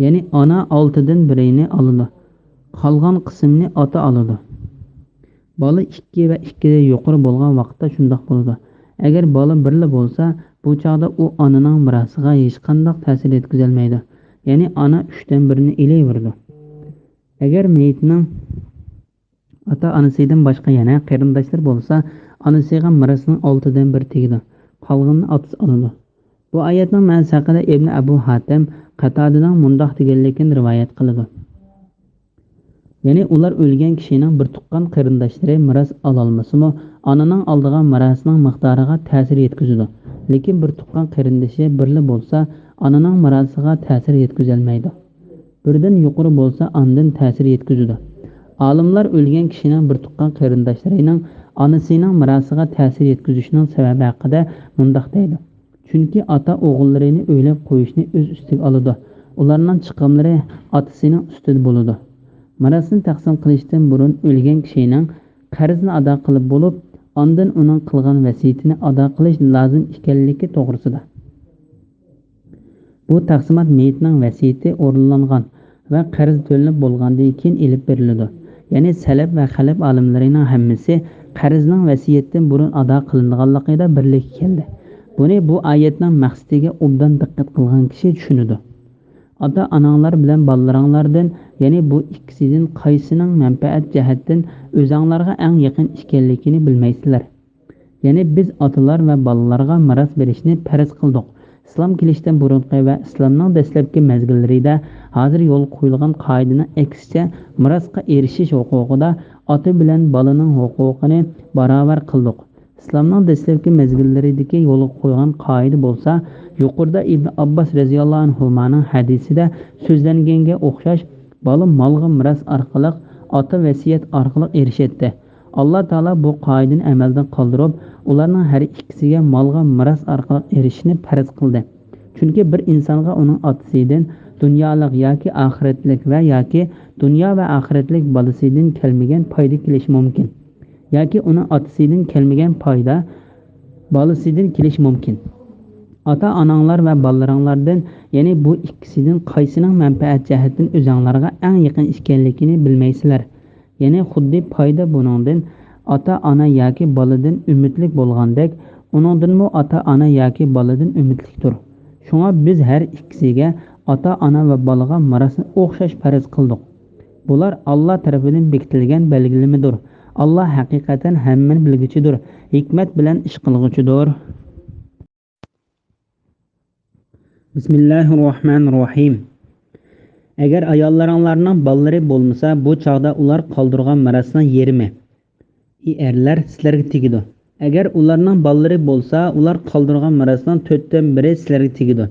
يەنى ئانا ئالتىدىن بىرىنى ئالىدۇ. قالغان قىسمىنى ئاتا ئالىدۇ. بالا ئىككى ۋە ئىككىدىن يۇقىرى بولغان ۋاقىتتا شۇنداق بولىدۇ. ئەگەر بالا بىرلا بولسا، بۇ چاغدا ئۇ ئانىنىڭ مىراسىغا ھېچقانداق تەسىر يەتكۈزەلمەيدۇ. يەنى ئانا ئۈچتىن بىرىنى ئېلىۋېرىدۇ. ئەگەر مېيىتنىڭ ئاتا-ئانىسىدىن باشقا يەنە قېرىنداشلىرى بولسا، ئانىسىغا مىراسنىڭ ئالتىدىن بىرى تېگىدۇ. قالغىنىنى ئاتىسى ئالىدۇ. بۇ ئايەتنىڭ مەنىسى ھەققىدە ئىبن ئەبۇ ھاتەم قاتادىنىڭ مۇنداق دېگەنلىكىنى رىۋايەت قىلىدۇ. يەنى ئۇلار ئۆلگەن كىشىنىڭ بىر تۇغقان قېرىنداشلىرى مىراس ئالالمىسىمۇ، ئانىنىڭ ئالىدىغان مىراسىنىڭ مىقدارىغا تەسىر يەتكۈزىدۇ. لېكىن بىر تۇغقان قېرىندىشى بىرلا بولسا، ئانىنىڭ مىراسىغا تەسىر يەتكۈزەلمەيدۇ. بىردىن يۇقىرى بولسا، ئاندىن تەسىر يەتكۈزىدۇ. ئالىملار ئۆلگەن كىشىنىڭ بىر تۇغقان قېرىنداشلىرىنىڭ ئانىسىنىڭ مىراسىغا تەسىر يەتكۈزۈشىنىڭ سەۋەبى ھەققىدە مۇنداق دەيدۇ. چۈنكى ئاتا ئوغۇللىرىنى ئۆيلەپ قويۇشنى ئۆز ئۈستىگە ئالىدۇ. ئۇلارنىڭ چىقىملىرى ئاتىسىنىڭ ئۈستىدە بولىدۇ. مىراسنى تەقسىم قىلىشتىن بۇرۇن ئۆلگەن كىشىنىڭ قەرزنى ئادا قىلىپ بولۇپ، ئاندىن ئۇنىڭ قىلغان ۋەسىيىتىنى ئادا قىلىش لازىم ئىكەنلىكى توغرىسىدا. بۇ تەقسىمات مېيىتنىڭ ۋەسىيىتى ئورۇنلانغان ۋە قەرز تۆلىنىپ بولغاندىن كېيىن ئېلىپ بېرىلىدۇ. يەنى سەلەپ ۋە خەلەپ ئالىملىرىنىڭ ھەممىسى قەرزنىڭ ۋەسىيەتتىن بۇرۇن ئادا قىلىنىدىغانلىقىدا بىرلىككە كەلدى. بۇنى بۇ ئايەتنىڭ مەقسىتىگە ئوبدان دىققەت قىلغان كىشى چۈشىنىدۇ. ئاتا-ئاناڭلار بىلەن بالىلىرىڭلاردىن، يەنى بۇ ئىككىسىدىن قايسىنىڭ مەنپەئەت جەھەتتىن ئۆزۈڭلارغا ئەڭ يېقىن ئىكەنلىكىنى بىلمەيسىلەر. يەنى بىز ئاتىلار ۋە بالىلارغا مىراس بېرىشنى پەرز قىلدۇق. ئىسلام كېلىشتىن بۇرۇنقى ۋە ئىسلامنىڭ دەسلەپكى مەزگىللىرىدە ھازىر يولغا قويۇلغان قائىدىنىڭ ئەكسىچە مىراسقا ئېرىشىش ھوقۇقىدا ئاتا بىلەن بالىنىڭ ھوقۇقىنى باراۋەر قىلدۇق. ئىسلامنىڭ دەسلەپكى مەزگىللىرىدىكى يولغا قويغان قائىدە بولسا، يۇقىرىدا ئىبن ئابباس رەزىياللاھۇ ئەنھۇمانىڭ ھەدىسىدە سۆزلەنگەنگە ئوخشاش، بالا مالغا مىراس ئارقىلىق، ئاتا ۋەسىيەت ئارقىلىق ئېرىشەتتى. ئاللا تائالا بۇ قائىدىنى ئەمەلدىن قالدۇرۇپ، ئۇلارنىڭ ھەر ئىككىسىگە مالغا مىراس ئارقىلىق ئېرىشىشنى پەرز قىلدى. چۈنكى بىر ئىنسانغا ئۇنىڭ ئاتىسىدىن، دۇنيالىق ياكى ئاخىرەتلىك ۋە ياكى دۇنيا ۋە ئاخىرەتلىك بالىسىدىن كەلمىگەن پايدا كېلىشى مۇمكىن. ياكى ئۇنىڭ ئاتىسىدىن كەلمىگەن پايدا بالىسىدىن كېلىشى مۇمكىن. ئاتا-ئاناڭلار ۋە بالىلىرىڭلاردىن، يەنى بۇ ئىككىسىدىن قايسىنىڭ مەنپەئەت جەھەتتىن ئۆزۈڭلارغا ئەڭ يېقىن ئىكەنلىكىنى بىلمەيسىلەر. يەنى خۇددى پايدا بۇنىڭدىن ئاتا-ئانا ياكى بالىدىن ئۈمىدلىك بولغاندەك، ئۇنىڭدىنمۇ ئاتا-ئانا ياكى بالىدىن ئۈمىدلىكتۇر. شۇڭا بىز ھەر ئىككىسىگە، ئاتا-ئانا ۋە بالىغا، مىراسنى ئوخشاش پەرز قىلدۇق. بۇلار ئاللا تەرىپىدىن بېكىتىلگەن بەلگىلىمىدۇر. ئاللا ھەقىقەتەن ھەممىنى بىلگۈچىدۇر، ھېكمەت بىلەن ئىش قىلغۇچىدۇر. بىسمىللاھىررەھمانىررەھىم. ئەگەر ئاياللىرىڭلارنىڭ بالىلىرى بولمىسا، بۇ چاغدا ئۇلار قالدۇرغان مىراسنىڭ يېرىمى، ئى ئەرلەر، سىلەرگە تېگىدۇ. ئەگەر ئۇلارنىڭ بالىلىرى بولسا، ئۇلار قالدۇرغان مىراسنىڭ تۆتتىن بىرى سىلەرگە تېگىدۇ.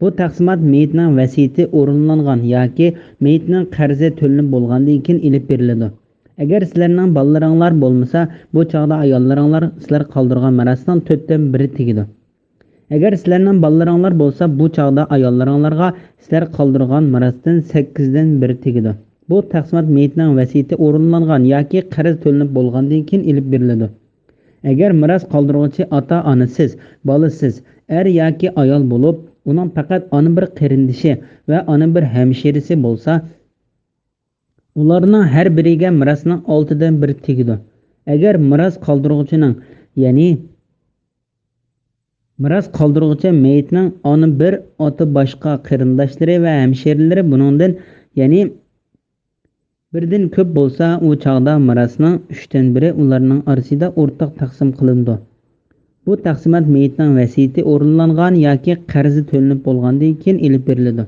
بۇ تەقسىمات مېيىتنىڭ ۋەسىيىتى ئورۇنلانغان ياكى مېيىتنىڭ قەرزى تۆلىنىپ بولغاندىن كېيىن ئېلىپ بېرىلىدۇ. ئەگەر سىلەرنىڭ بالىلىرىڭلار بولمىسا، بۇ چاغدا ئاياللىرىڭلار سىلەر قالدۇرغان مىراسنىڭ تۆتتىن بىرى تېگىدۇ. ئەگەر سىلەرنىڭ بالىلىرىڭلار بولسا، بۇ چاغدا ئاياللىرىڭلارغا سىلەر قالدۇرغان مىراستىن سەككىزدىن بىرى تېگىدۇ. بۇ تەقسىمات مېيىتنىڭ ۋەسىيىتى ئورۇنلانغان ياكى قەرز تۆلىنىپ بولغاندىن كېيىن ئېلىپ بېرىلىدۇ. ئەگەر مىراس قالدۇرغۇچى ئاتا-ئانىسىز، بالىسىز، ئەر ياكى ئايال بولۇپ، ئۇنىڭ پەقەت ئانا بىر قېرىندىشى ۋە ئانا بىر ھەمشىرىسى بولسا، ئۇلارنىڭ ھەر بىرىگە مىراسنىڭ ئالتىدىن بىرى تېگىدۇ. ئەگەر مىراس قالدۇرغۇچىنىڭ، يەنى مىراس قالدۇرغۇچى مېيىتنىڭ ئانا بىر، ئاتا باشقا قېرىنداشلىرى ۋە ھەمشىرىلىرى بۇنىڭدىن، يەنى بىردىن كۆپ بولسا، ئۇ چاغدا مىراسنىڭ ئۈچتىن بىرى ئۇلارنىڭ ئارىسىدا ئورتاق تەقسىم قىلىنىدۇ. بۇ تەقسىمات مېيىتنىڭ ۋەسىيىتى ئورۇنلانغان ياكى قەرزى تۆلىنىپ بولغاندىن كېيىن ئېلىپ بېرىلىدۇ.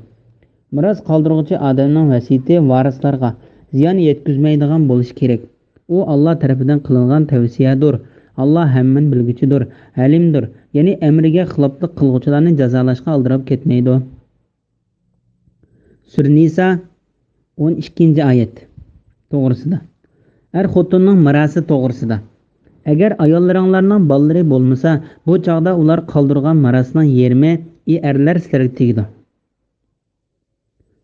مىراس قالدۇرغۇچى ئادەمنىڭ ۋەسىيىتى ۋارىسلارغا زىيان يەتكۈزمەيدىغان بولۇشى كېرەك. ئۇ ئاللا تەرىپىدىن قىلىنغان تەۋسىيەدۇر. ئاللا ھەممىنى بىلگۈچىدۇر، ھەلىمدۇر، يەنى ئەمرىگە خىلاپلىق قىلغۇچىلارنى جازالاشقا ئالدىراپ كەتمەيدۇ. سۈرە نىسا، ئون ئىككىنچى ئايەت توغرىسىدا. ئەر خوتۇننىڭ مىراسى توغرىسىدا. ئەگەر ئاياللىرىڭلارنىڭ بالىلىرى بولمىسا، بۇ چاغدا ئۇلار قالدۇرغان مىراسنىڭ يېرىمى، ئى ئەرلەر، سىلەرگە تېگىدۇ.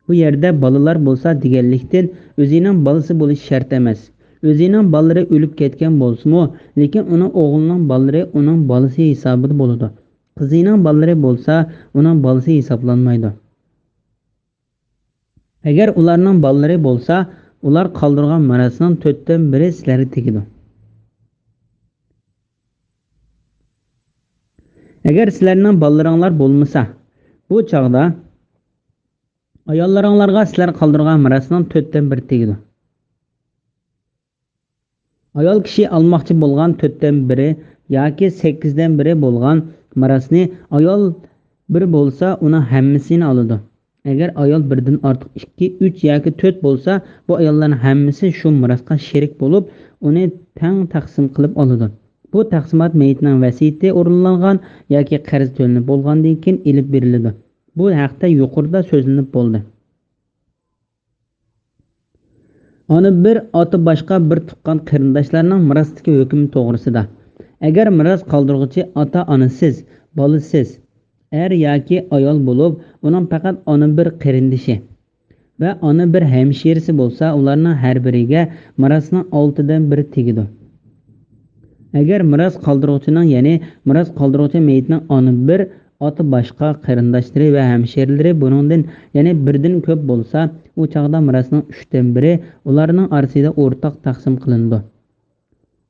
بۇ يەردە بالىلار بولسا دېگەنلىكتىن، ئۆزىنىڭ بالىسى بولۇشى شەرت ئەمەس. ئۆزىنىڭ بالىلىرى ئۆلۈپ كەتكەن بولسىمۇ، لېكىن ئۇنىڭ ئوغلىنىڭ بالىلىرى ئۇنىڭ بالىسى ھېسابىدا بولىدۇ. قىزىنىڭ بالىلىرى بولسا ئۇنىڭ بالىسى ھېسابلانمايدۇ. ئەگەر ئۇلارنىڭ بالىلىرى بولسا، ئۇلار قالدۇرغان مىراسنىڭ تۆتتىن بىرى سىلەرگە تېگىدۇ. ئەگەر سىلەرنىڭ بالىلىرىڭلار بولمىسا، بۇ چاغدا ئاياللىرىڭلارغا سىلەر قالدۇرغان مىراسنىڭ تۆتتىن بىرى تېگىدۇ. ئايال كىشى ئالماقچى بولغان تۆتتىن بىرى ياكى سەككىزدىن بىرى بولغان مىراسنى، ئايال بىر بولسا، ئۇنىڭ ھەممىسىنى ئالىدۇ. ئەگەر ئايال بىردىن ئارتۇق ئىككى، ئۈچ ياكى تۆت بولسا، بۇ ئاياللارنىڭ ھەممىسى شۇ مىراسقا شېرىك بولۇپ، ئۇنى تەڭ تەقسىم قىلىپ ئالىدۇ. بۇ تەقسىمات مېيىتنىڭ ۋەسىيىتى ئورۇنلانغان ياكى قەرز تۆلىنىپ بولغاندىن كېيىن ئېلىپ بېرىلىدۇ. بۇ ھەقتە يۇقىرىدا سۆزلىنىپ بولدى. ئانا بىر، ئاتا باشقا بىر تۇغقان قېرىنداشلارنىڭ مىراستىكى ھۆكمى توغرىسىدا. ئەگەر مىراس قالدۇرغۇچى ئاتا-ئانىسىز، بالىسىز، ئەر ياكى ئايال بولۇپ، ئۇنىڭ پەقەت ئانا بىر قېرىندىشى ۋە ئانا بىر ھەمشىرىسى بولسا، ئۇلارنىڭ ھەر بىرىگە مىراسنىڭ ئالتىدىن بىرى تېگىدۇ. ئەگەر مىراس قالدۇرغۇچىنىڭ، يەنى مىراس قالدۇرغۇچى مېيىتنىڭ ئانا بىر، ئاتا باشقا قېرىنداشلىرى ۋە ھەمشىرىلىرى بۇنىڭدىن، يەنى بىردىن كۆپ بولسا، ئۇ چاغدا مىراسنىڭ ئۈچتىن بىرى ئۇلارنىڭ ئارىسىدا ئورتاق تەقسىم قىلىنىدۇ.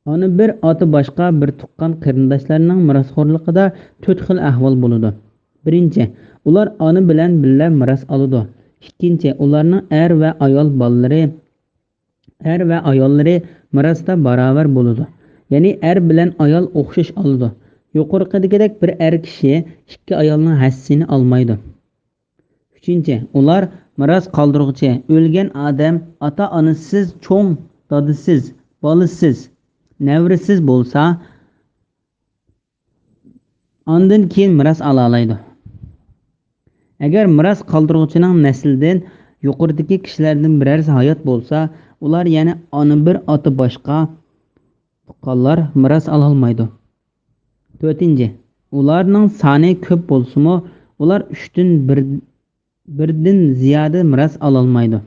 ئانا بىر، ئاتا باشقا بىر تۇغقان قېرىنداشلارنىڭ مىراسخورلۇقىدا تۆت خىل ئەھۋال بولىدۇ. بىرىنچى، ئۇلار ئانا بىلەن بىللە مىراس ئالىدۇ. ئىككىنچى، ئۇلارنىڭ ئەر ۋە ئايال بالىلىرى، ئەر ۋە ئاياللىرى مىراستا باراۋەر بولىدۇ. يەنى ئەر بىلەن ئايال ئوخشاش ئالىدۇ. يۇقىرىقىدىكىدەك بىر ئەر كىشى ئىككى ئايالنىڭ ھەسسىسىنى ئالمايدۇ. ئۈچىنچى، ئۇلار مىراس قالدۇرغۇچى ئۆلگەن ئادەم ئاتا-ئانىسىز، چوڭ دادىسىز، بالىسىز، نەۋرىسىز بولسا، ئاندىن كېيىن مىراس ئالالايدۇ. ئەگەر مىراس قالدۇرغۇچىنىڭ نەسلىدىن يۇقىرىدىكى كىشىلەردىن بىرەرسى ھايات بولسا، ئۇلار، يەنى ئانا بىر، ئاتا باشقا، تۇغقانلار مىراس ئالالمايدۇ. تۆتىنچى، ئۇلارنىڭ سانى كۆپ بولسىمۇ، ئۇلار ئۈچتىن بىر، بىردىن زىيادە مىراس ئالالمايدۇ.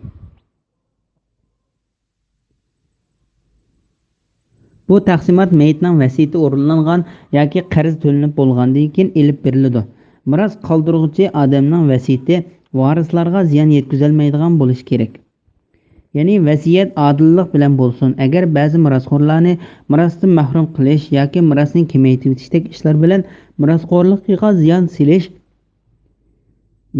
بۇ تەقسىمات مېيىتنىڭ ۋەسىيىتى ئورۇنلانغان ياكى قەرز تۆلىنىپ بولغاندىن كېيىن ئېلىپ بېرىلىدۇ. مىراس قالدۇرغۇچى ئادەمنىڭ ۋەسىيىتى ۋارىسلارغا زىيان يەتكۈزەلمەيدىغان بولۇشى كېرەك. يەنى ۋەسىيەت ئادىللىق بىلەن بولسۇن. ئەگەر بەزى مىراسخورلارنى مىراستىن مەھرۇم قىلىش ياكى مىراسنى كېمەيتىۋېتىشتەك ئىشلار بىلەن مىراسخورلۇقىغا زىيان سېلىش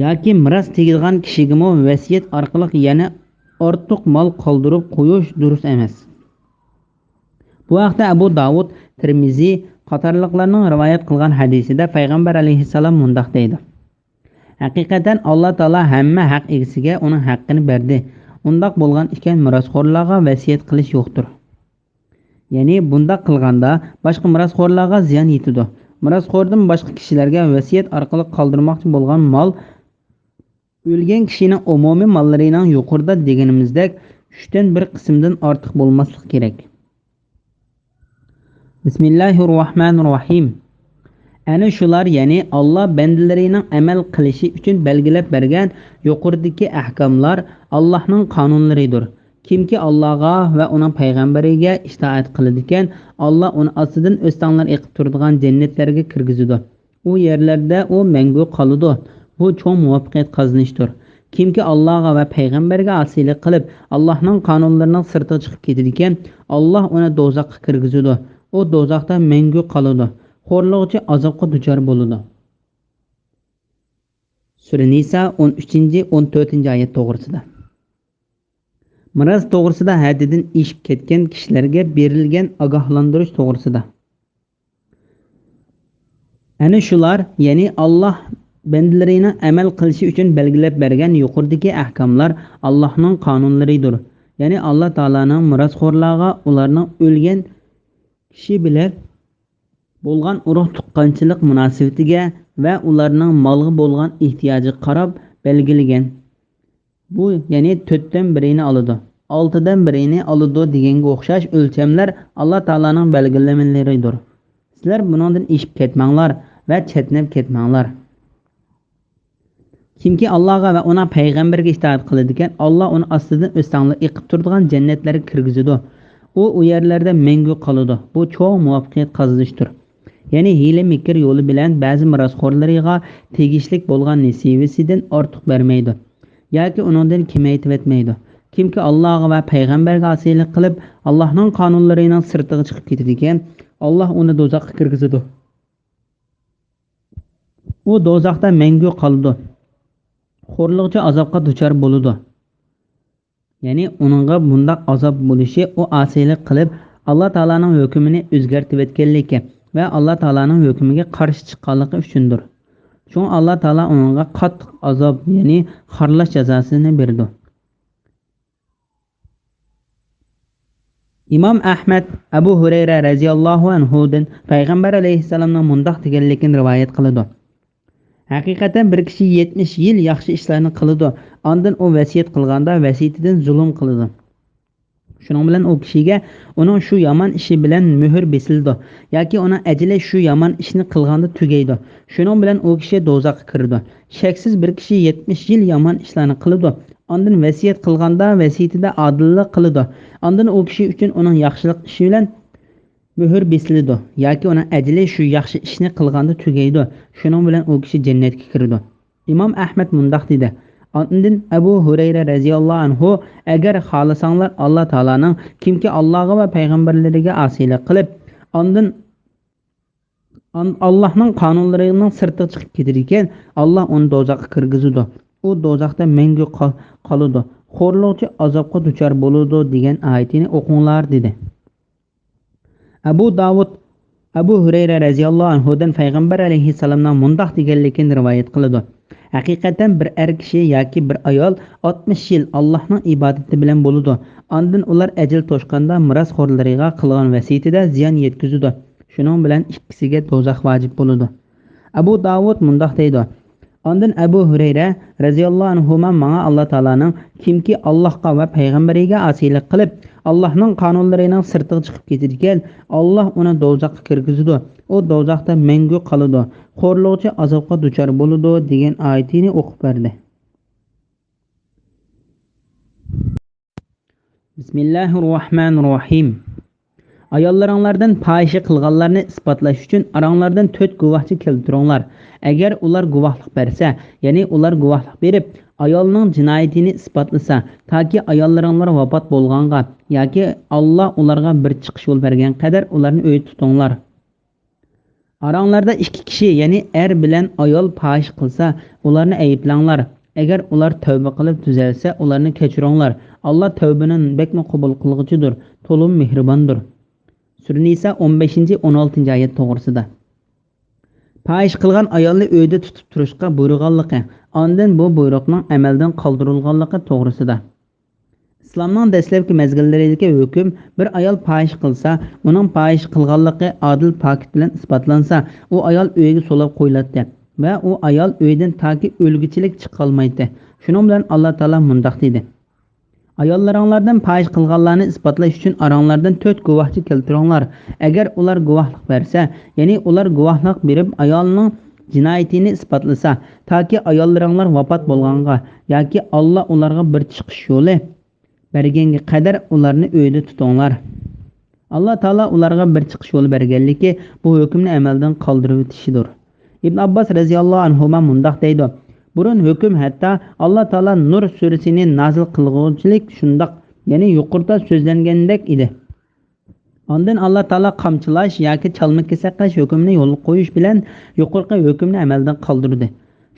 ياكى مىراس تېگىدىغان كىشىگىمۇ ۋەسىيەت ئارقىلىق يەنە ئارتۇق مال قالدۇرۇپ قويۇش دۇرۇس ئەمەس. بۇ ھەقتە ئەبۇ داۋۇد، تىرمىزى قاتارلىقلارنىڭ رىۋايەت قىلغان ھەدىسىدە پەيغەمبەر ئەلەيھىسسالام مۇنداق دەيدۇ: ھەقىقەتەن ئاللا تائالا ھەممە ھەق ئىگىسىگە ئۇنىڭ ھەققىنى بەردى. ئۇنداق بولغان ئىكەن، مىراسخورلارغا ۋەسىيەت قىلىش يوقتۇر. يەنى بۇنداق قىلغاندا باشقا مىراسخورلارغا زىيان يېتىدۇ. مىراسخوردىن باشقا كىشىلەرگە ۋەسىيەت ئارقىلىق قالدۇرماقچى بولغان مال ئۆلگەن كىشىنىڭ ئومۇمىي ماللىرىنىڭ يۇقىرىدا دېگىنىمىزدەك ئۈچتىن بىر قىسىمدىن ئارتۇق بولماسلىقى كېرەك. بىسمىللاھىررەھمانىررەھىم. ئەنە شۇلار، يەنى ئاللا بەندىلىرىنىڭ ئەمەل قىلىشى ئۈچۈن بەلگىلەپ بەرگەن يۇقىرىدىكى ئەھكاملار ئاللانىڭ قانۇنلىرىدۇر. كىمكى ئاللاغا ۋە ئۇنىڭ پەيغەمبىرىگە ئىتائەت قىلىدىكەن، ئاللا ئۇنى ئاستىدىن ئۆستەڭلەر ئېقىپ تۇرىدىغان جەننەتلەرگە كىرگۈزىدۇ. ئۇ يەرلەردە ئۇ مەڭگۈ قالىدۇ. بۇ چوڭ مۇۋەپپەقىيەت قازىنىشتۇر. كىمكى ئاللاغا ۋە پەيغەمبەرگە ئاسىيلىق قىلىپ، ئاللانىڭ قانۇنلىرىنىڭ سىرتىغا چىقىپ كېتىدىكەن، ئاللا ئۇنى دوزاخقا كىرگۈزىدۇ. ئۇ دوزاختا مەڭگۈ قالىدۇ. خورلىغۇچى ئازابقا دۇچار بولىدۇ. سۈرە نىسا، ئون ئۈچىنچى، ئون تۆتىنچى ئايەت توغرىسىدا. مىراس توغرىسىدا ھەددىدىن ئېشىپ كەتكەن كىشىلەرگە بېرىلگەن ئاگاھلاندۇرۇش توغرىسىدا. ئەنە شۇلار، يەنى ئاللا بەندىلىرىنىڭ ئەمەل قىلىشى ئۈچۈن بەلگىلەپ بەرگەن يۇقىرىدىكى ئەھكاملار ئاللانىڭ قانۇنلىرىدۇر. يەنى ئاللا تائالانىڭ مىراسخورلارغا ئۇلارنىڭ ئۆلگەن كىشى بىلەن بولغان ئۇرۇق تۇغقانچىلىق مۇناسىۋىتىگە ۋە ئۇلارنىڭ مالغا بولغان ئېھتىياجىغا قاراپ بەلگىلىگەن. بۇ، يەنى تۆتتىن بىرىنى ئالىدۇ، ئالتىدىن بىرىنى ئالىدۇ دېگەنگە ئوخشاش ئۆلچەملەر ئاللا تائالانىڭ بەلگىلىمىلىرىدۇر. سىلەر بۇنىڭدىن ئېشىپ كەتمەڭلار ۋە چەتنەپ كەتمەڭلار. كىمكى ئاللاغا ۋە ئۇنىڭ پەيغەمبىرىگە ئىتائەت قىلىدىكەن، ئاللا ئۇنى ئاستىدىن ئۆستەڭلەر ئېقىپ تۇرىدىغان جەننەتلەرگە كىرگۈزىدۇ. ئۇ ئۇ يەرلەردە مەڭگۈ قالىدۇ. بۇ چوڭ مۇۋەپپەقىيەت قازىنىشتۇر. يەنى ھىيلە-مىكىر يولى بىلەن بەزى مىراسخورلىرىغا تېگىشلىك بولغان نېسىۋىسىدىن ئارتۇق بەرمەيدۇ ياكى ئۇنىڭدىن كېمەيتىۋەتمەيدۇ. كىمكى ئاللاغا ۋە پەيغەمبەرگە ئاسىيلىق قىلىپ، ئاللانىڭ قانۇنلىرىنىڭ سىرتىغا چىقىپ كېتىدىكەن، ئاللا ئۇنى دوزاخقا كىرگۈزىدۇ. ئۇ دوزاختا مەڭگۈ قالىدۇ. خورلۇقچى ئازابقا دۇچار بولىدۇ. يەنى ئۇنىڭغا بۇنداق ئازاب بولۇشى ئۇ ئاسىيلىق قىلىپ، ئاللا تائالانىڭ ھۆكمىنى ئۆزگەرتىۋەتكەنلىكى ۋە ئاللا تائالانىڭ ھۆكمىگە قارشى چىققانلىقى ئۈچۈندۇر. شۇڭا ئاللا تائالا ئۇنىڭغا قاتتىق ئازاب، يەنى خارلاش جازاسىنى بېرىدۇ. ئىمام ئەھمەد ئەبۇ ھۇرەيرە رەزىياللاھۇ ئەنھۇدىن پەيغەمبەر ئەلەيھىسسالامنىڭ مۇنداق دېگەنلىكىنى رىۋايەت قىلىدۇ: ھەقىقەتەن بىر كىشى يەتمىش يىل ياخشى ئىشلارنى قىلىدۇ، ئاندىن ئۇ ۋەسىيەت قىلغاندا ۋەسىيىتىدىن زۇلۇم قىلىدۇ. شۇنىڭ بىلەن ئۇ كىشىگە ئۇنىڭ شۇ يامان ئىشى بىلەن مۆھۈر بېسىلىدۇ ياكى ئۇنىڭ ئەجىلى شۇ يامان ئىشنى قىلغاندا تۈگەيدۇ. شۇنىڭ بىلەن ئۇ كىشى دوزاخقا كىرىدۇ. شەكسىز بىر كىشى يەتمىش يىل يامان ئىشلارنى قىلىدۇ، ئاندىن ۋەسىيەت قىلغاندا ۋەسىيىتىدە ئادىللىق قىلىدۇ. ئاندىن ئۇ كىشى ئۈچۈن ئۇنىڭ ياخشىلىق ئىشى بىلەن مۆھۈر بېسىلىدۇ ياكى ئۇنىڭ ئەجىلى شۇ ياخشى ئىشنى قىلغاندا تۈگەيدۇ. شۇنىڭ بىلەن ئۇ كىشى جەننەتكە كىرىدۇ. ئىمام ئەھمەد مۇنداق دېدى: ئاندىن ئەبۇ ھۇرەيرە رەزىياللاھۇ ئەنھۇ، ئەگەر خالىساڭلار ئاللا تائالانىڭ، كىمكى ئاللاغا ۋە پەيغەمبەرلىرىگە ئاسىيلىق قىلىپ، ئاندىن ئان-، ئاللاھنىڭ قانۇنلىرىنىڭ سىرتىغا چىقىپ كېتىدىكەن، ئاللا ئۇنى دوزاخقا كىرگۈزىدۇ. ئۇ دوزاختا مەڭگۈ قال-، قالىدۇ. خورلۇقچى ئازابقا دۇچار بولىدۇ دېگەن ئايىتىنى ئوقۇڭلار، دېدى. ئەبۇ داۋۇد ئەبۇ ھۇرەيرە رەزىياللاھۇ ئەنھۇدىن پەيغەمبەر ئەلەيھىسسالامنىڭ مۇنداق دېگەنلىكىنى رىۋايەت قىلىدۇ: ھەقىقەتەن بىر ئەر كىشى ياكى بىر ئايال ئاتمىش يىل ئاللاھنىڭ ئىبادىتى بىلەن بولىدۇ. ئاندىن ئۇلار ئەجىل توشقاندا مىراسخورلىرىغا قىلغان ۋەسىيىتىدە زىيان يەتكۈزىدۇ. شۇنىڭ بىلەن ئىككىسىگە دوزاخ ۋاجىپ بولىدۇ. ئەبۇ داۋۇد مۇنداق دەيدۇ: ئاندىن ئەبۇ ھۈرەيرە رەزىياللاھۇ ئەنھۇما ماڭا ئاللا تائالانىڭ، كىمكى ئاللاھقا ۋە پەيغەمبىرىگە ئاسىيلىق قىلىپ، ئاللاھنىڭ قانۇنلىرىنىڭ سىرتىغا چىقىپ كېتىدىكەن، ئاللا ئۇنى دوزاخقا كىرگۈزىدۇ، ئۇ دوزاختا مەڭگۈ قالىدۇ، خورلىغۇچە ئازابقا دۇچار بولىدۇ، دېگەن ئايىتىنى ئوقۇپ بەردى. بىسمىللاھىررەھمانىررەھىم. ئاياللىرىڭلاردىن پاھىشە قىلغانلارنى ئىسپاتلاش ئۈچۈن ئاراڭلاردىن تۆت گۇۋاھچى كەلتۈرۈڭلار. ئەگەر ئۇلار گۇۋاھلىق بەرسە، يەنى ئۇلار گۇۋاھلىق بېرىپ، ئايالنىڭ جىنايىتىنى ئىسپاتلىسا، تاكى ئاياللىرىڭلار ۋاپات بولغانغا ياكى ئاللا ئۇلارغا بىر چىقىش يول بەرگەن قەدەر ئۇلارنى ئۆيدە تۇتۇڭلار. ئاراڭلاردا ئىككى كىشى، يەنى ئەر بىلەن ئايال پاھىشە قىلسا، ئۇلارنى ئەيىبلەڭلار. ئەگەر ئۇلار تەۋبە قىلىپ تۈزەلسە، ئۇلارنى كەچۈرۈڭلار. ئاللا تەۋبىنى بەكمۇ قوبۇل قىلغۇچىدۇر، تولىمۇ مېھرىباندۇر. سۈرە نىسا ئون بەشىنچى، ئون ئالتىنچى ئايەت توغرىسىدا. پاھىشە قىلغان ئايالنى ئۆيدە تۇتۇپ تۇرۇشقا بۇيرۇغانلىقى، ئاندىن بۇ بۇيرۇقنىڭ ئەمەلدىن قالدۇرۇلغانلىقى توغرىسىدا. ئىسلامنىڭ دەسلەپكى مەزگىللىرىدىكى ھۆكۈم، بىر ئايال پاھىشە قىلسا، ئۇنىڭ پاھىشە قىلغانلىقى ئادىل پاكىت بىلەن ئىسپاتلانسا، ئۇ ئايال ئۆيگە سولاپ قويۇلاتتى ۋە ئۇ ئايال ئۆيدىن تاكى ئۆلگۈچىلىك چىقالمايتتى. شۇنىڭ بىلەن ئاللا تائالا مۇنداق دېدى: ئاياللىرىڭلاردىن پاھىشە قىلغانلارنى ئىسپاتلاش ئۈچۈن ئاراڭلاردىن تۆت گۇۋاھچى كەلتۈرۈڭلار. ئەگەر ئۇلار گۇۋاھلىق بەرسە، يەنى ئۇلار گۇۋاھلىق بېرىپ ئايالنىڭ جىنايىتىنى ئىسپاتلىسا، تاكى ئاياللىرىڭلار ۋاپات بولغانغا ياكى ئاللا ئۇلارغا بىر چىقىش يولى بەرگەنگە قەدەر ئۇلارنى ئۆيدە تۇتۇڭلار. ئاللا تائالا ئۇلارغا بىر چىقىش يولى بەرگەنلىكى بۇ ھۆكۈمنى ئەمەلدىن قالدۇرۇۋېتىشىدۇر. ئىبن ئابباس رەزىياللاھۇ ئەنھۇما مۇنداق دەيدۇ: بۇرۇن ھۆكۈم ھەتتا ئاللا تائالا نۇر سۈرىسىنى نازىل قىلغۇچىلىك شۇنداق، يەنى يۇقىرىدا سۆزلەنگەندەك ئىدى. ئاندىن ئاللا تائالا قامچىلاش ياكى چالما-كېسەك قىلىش ھۆكمىنى يولغا قويۇش بىلەن يۇقىرىقى ھۆكۈمنى ئەمەلدىن قالدۇردى.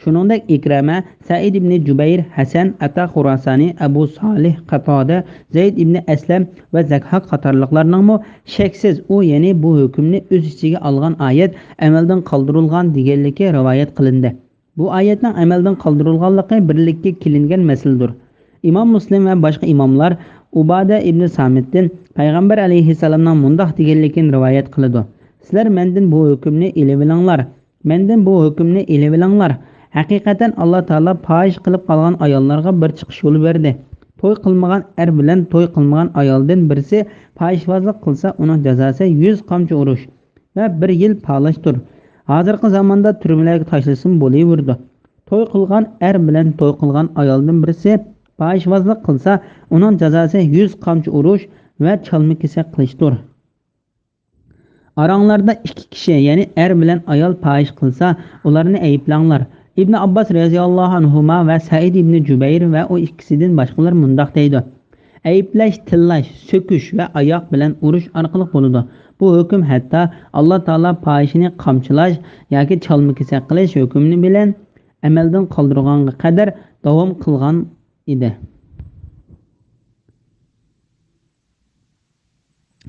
شۇنىڭدەك ئىكرەمە، سەئىد ئىبنى جۇبەير، ھەسەن، ئەتا خۇراسانى، ئەبۇ سالىھ، قاتادە، زەيد ئىبنى ئەسلەم ۋە زەكھاك قاتارلىقلارنىڭمۇ شەكسىز ئۇ، يەنى بۇ ھۆكۈمنى ئۆز ئىچىگە ئالغان ئايەت ئەمەلدىن قالدۇرۇلغان دېگەنلىكى رىۋايەت قىلىندى. بۇ ئايەتنىڭ ئەمەلدىن قالدۇرۇلغانلىقى بىرلىككە كېلىنگەن مەسىلىدۇر. ئىمام مۇسلىم ۋە باشقا ئىماملار ئۇبادە ئىبنى سامىتتىن پەيغەمبەر ئەلەيھىسسالامنىڭ مۇنداق دېگەنلىكىنى رىۋايەت قىلىدۇ: سىلەر مەندىن بۇ ھۆكۈمنى ئېلىۋېلىڭلار، مەندىن بۇ ھۆكۈمنى ئېلىۋېلىڭلار. ھەقىقەتەن ئاللا تائالا پاھىشە قىلىپ قالغان ئاياللارغا بىر چىقىش يولى بەردى. توي قىلمىغان ئەر بىلەن توي قىلمىغان ئايالدىن بىرسى پاھىشىۋازلىق قىلسا، ئۇنىڭ جازاسى يۈز قامچا ئۇرۇش ۋە بىر يىل پالاشتۇر. ھازىرقى زاماندا تۈرمىلەرگە تاشلىسىمۇ بولۇۋېرىدۇ. توي قىلغان ئەر بىلەن توي قىلغان ئايالدىن بىرسى پاھىشىۋازلىق قىلسا، ئۇنىڭ جازاسى يۈز قامچا ئۇرۇش ۋە چالما-كېسەك قىلىشتۇر. ئاراڭلاردا ئىككى كىشى، يەنى ئەر بىلەن ئايال پاھىشە قىلسا، ئۇلارنى ئەيىبلەڭلار. ئىبن ئابباس رەزىياللاھۇ ئەنھۇما ۋە سەئىد ئىبنى جۇبەير ۋە ئۇ ئىككىسىدىن باشقىلار مۇنداق دەيدۇ: ئەيىبلەش، تىللاش، سۆكۈش ۋە ئاياق بىلەن ئۇرۇش ئارقىلىق بولىدۇ. بۇ ھۆكۈم ھەتتا ئاللا تائالا پاھىشىنى قامچىلاش ياكى چالما-كېسەك قىلىش ھۆكمى بىلەن ئەمەلدىن قالدۇرغانغا قەدەر داۋام قىلغان ئىدى.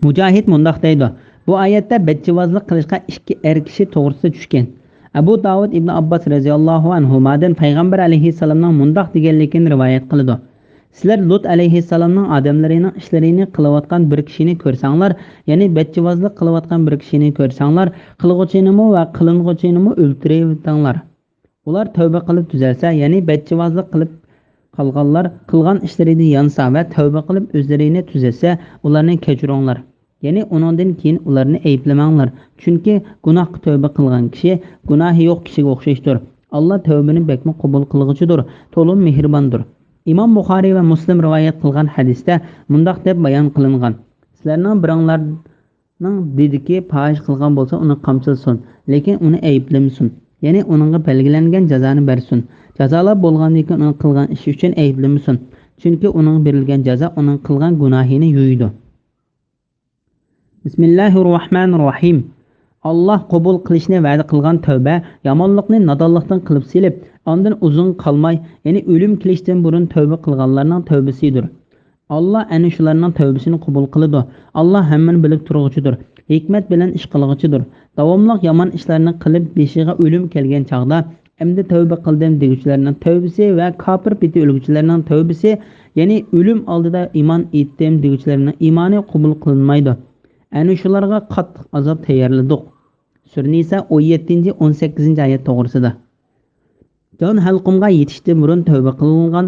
مۇجاھىد مۇنداق دەيدۇ: بۇ ئايەتتە بەچچىۋازلىق قىلىشقا ئىككى ئەر كىشى توغرىسىدا چۈشكەن. ئەبۇ داۋۇد ئىبن ئابباس رەزىياللاھۇ ئەنھۇمادىن پەيغەمبەر ئەلەيھىسسالامنىڭ مۇنداق دېگەنلىكىنى رىۋايەت قىلىدۇ: سىلەر لۇت ئەلەيھىسسالامنىڭ ئادەملىرىنىڭ ئىشلىرىنى قىلىۋاتقان بىر كىشىنى كۆرسەڭلار، يەنى بەچچىۋازلىق قىلىۋاتقان بىر كىشىنى كۆرسەڭلار، قىلغۇچىنىمۇ ۋە قىلىنغۇچىنىمۇ ئۆلتۈرۈۋېتىڭلار. ئۇلار تەۋبە قىلىپ تۈزەلسە، يەنى بەچچىۋازلىق قىلىپ قالغانلار قىلغان ئىشلىرىدا يانسا ۋە تەۋبە قىلىپ ئۆزلىرىنى تۈزەتسە، ئۇلارنى كەچۈرۈڭلار. يەنى ئۇنىڭدىن كېيىن ئۇلارنى ئەيىبلىمەڭلار. چۈنكى گۇناھقا تەۋبە قىلغان كىشى گۇناھى يوق كىشىگە ئوخشاشتۇر. ئاللا تەۋبىنى بەكمۇ قوبۇل قىلغۇچىدۇر، تولىمۇ مېھرىباندۇر. ئىمام بۇخارىي ۋە مۇسلىم رىۋايەت قىلغان ھەدىستە مۇنداق دەپ بايان قىلىنغان: سىلەرنىڭ بىرىڭلار نىڭ دېدىكى، پاھىشە قىلغان بولسا، ئۇنى قامچىلىسۇن، لېكىن ئۇنى ئەيىبلىمىسۇن، يەنى ئۇنىڭغا بەلگىلەنگەن جازانى بەرسۇن. جازالاپ بولغاندىن كېيىن ئۇنىڭ قىلغان ئىشى ئۈچۈن ئەيىبلىمىسۇن، چۈنكى ئۇنىڭغا بېرىلگەن جازا ئۇنىڭ قىلغان گۇناھىنى يۇيىدۇ. بىسمىللاھىررەھمانىررەھىم. ئاللا قوبۇل قىلىشنى ۋەدە قىلغان تەۋبە يامانلىقنى نادانلىقتىن قىلىپ سېلىپ، ئاندىن ئۇزۇن قالماي، يەنى ئۆلۈم كېلىشتىن بۇرۇن تەۋبە قىلغانلارنىڭ تەۋبىسىدۇر. ئاللا ئەنە شۇلارنىڭ تەۋبىسىنى قوبۇل قىلىدۇ. ئاللا ھەممىنى بىلىپ تۇرغۇچىدۇر، ھېكمەت بىلەن ئىش قىلغۇچىدۇر. داۋاملىق يامان ئىشلارنى قىلىپ، بېشىغا ئۆلۈم كەلگەن چاغدا، ئەمدى تەۋبە قىلدىم دېگۈچىلەرنىڭ تەۋبىسى ۋە كاپىر پېتى ئۆلگۈچىلەرنىڭ تەۋبىسى، يەنى ئۆلۈم ئالدىدا ئىمان ئېيتتىم دېگۈچىلەرنىڭ ئىمانى قوبۇل قىلىنمايدۇ. ئەنە شۇلارغا قاتتىق ئازاب تەييارلىدۇق. سۈرە نىسا ئون يەتتىنچى، ئون سەككىزىنچى ئايەت توغرىسىدا. جان ھەلقۇمغا يېتىشتىن بۇرۇن تەۋبە قىلىنغان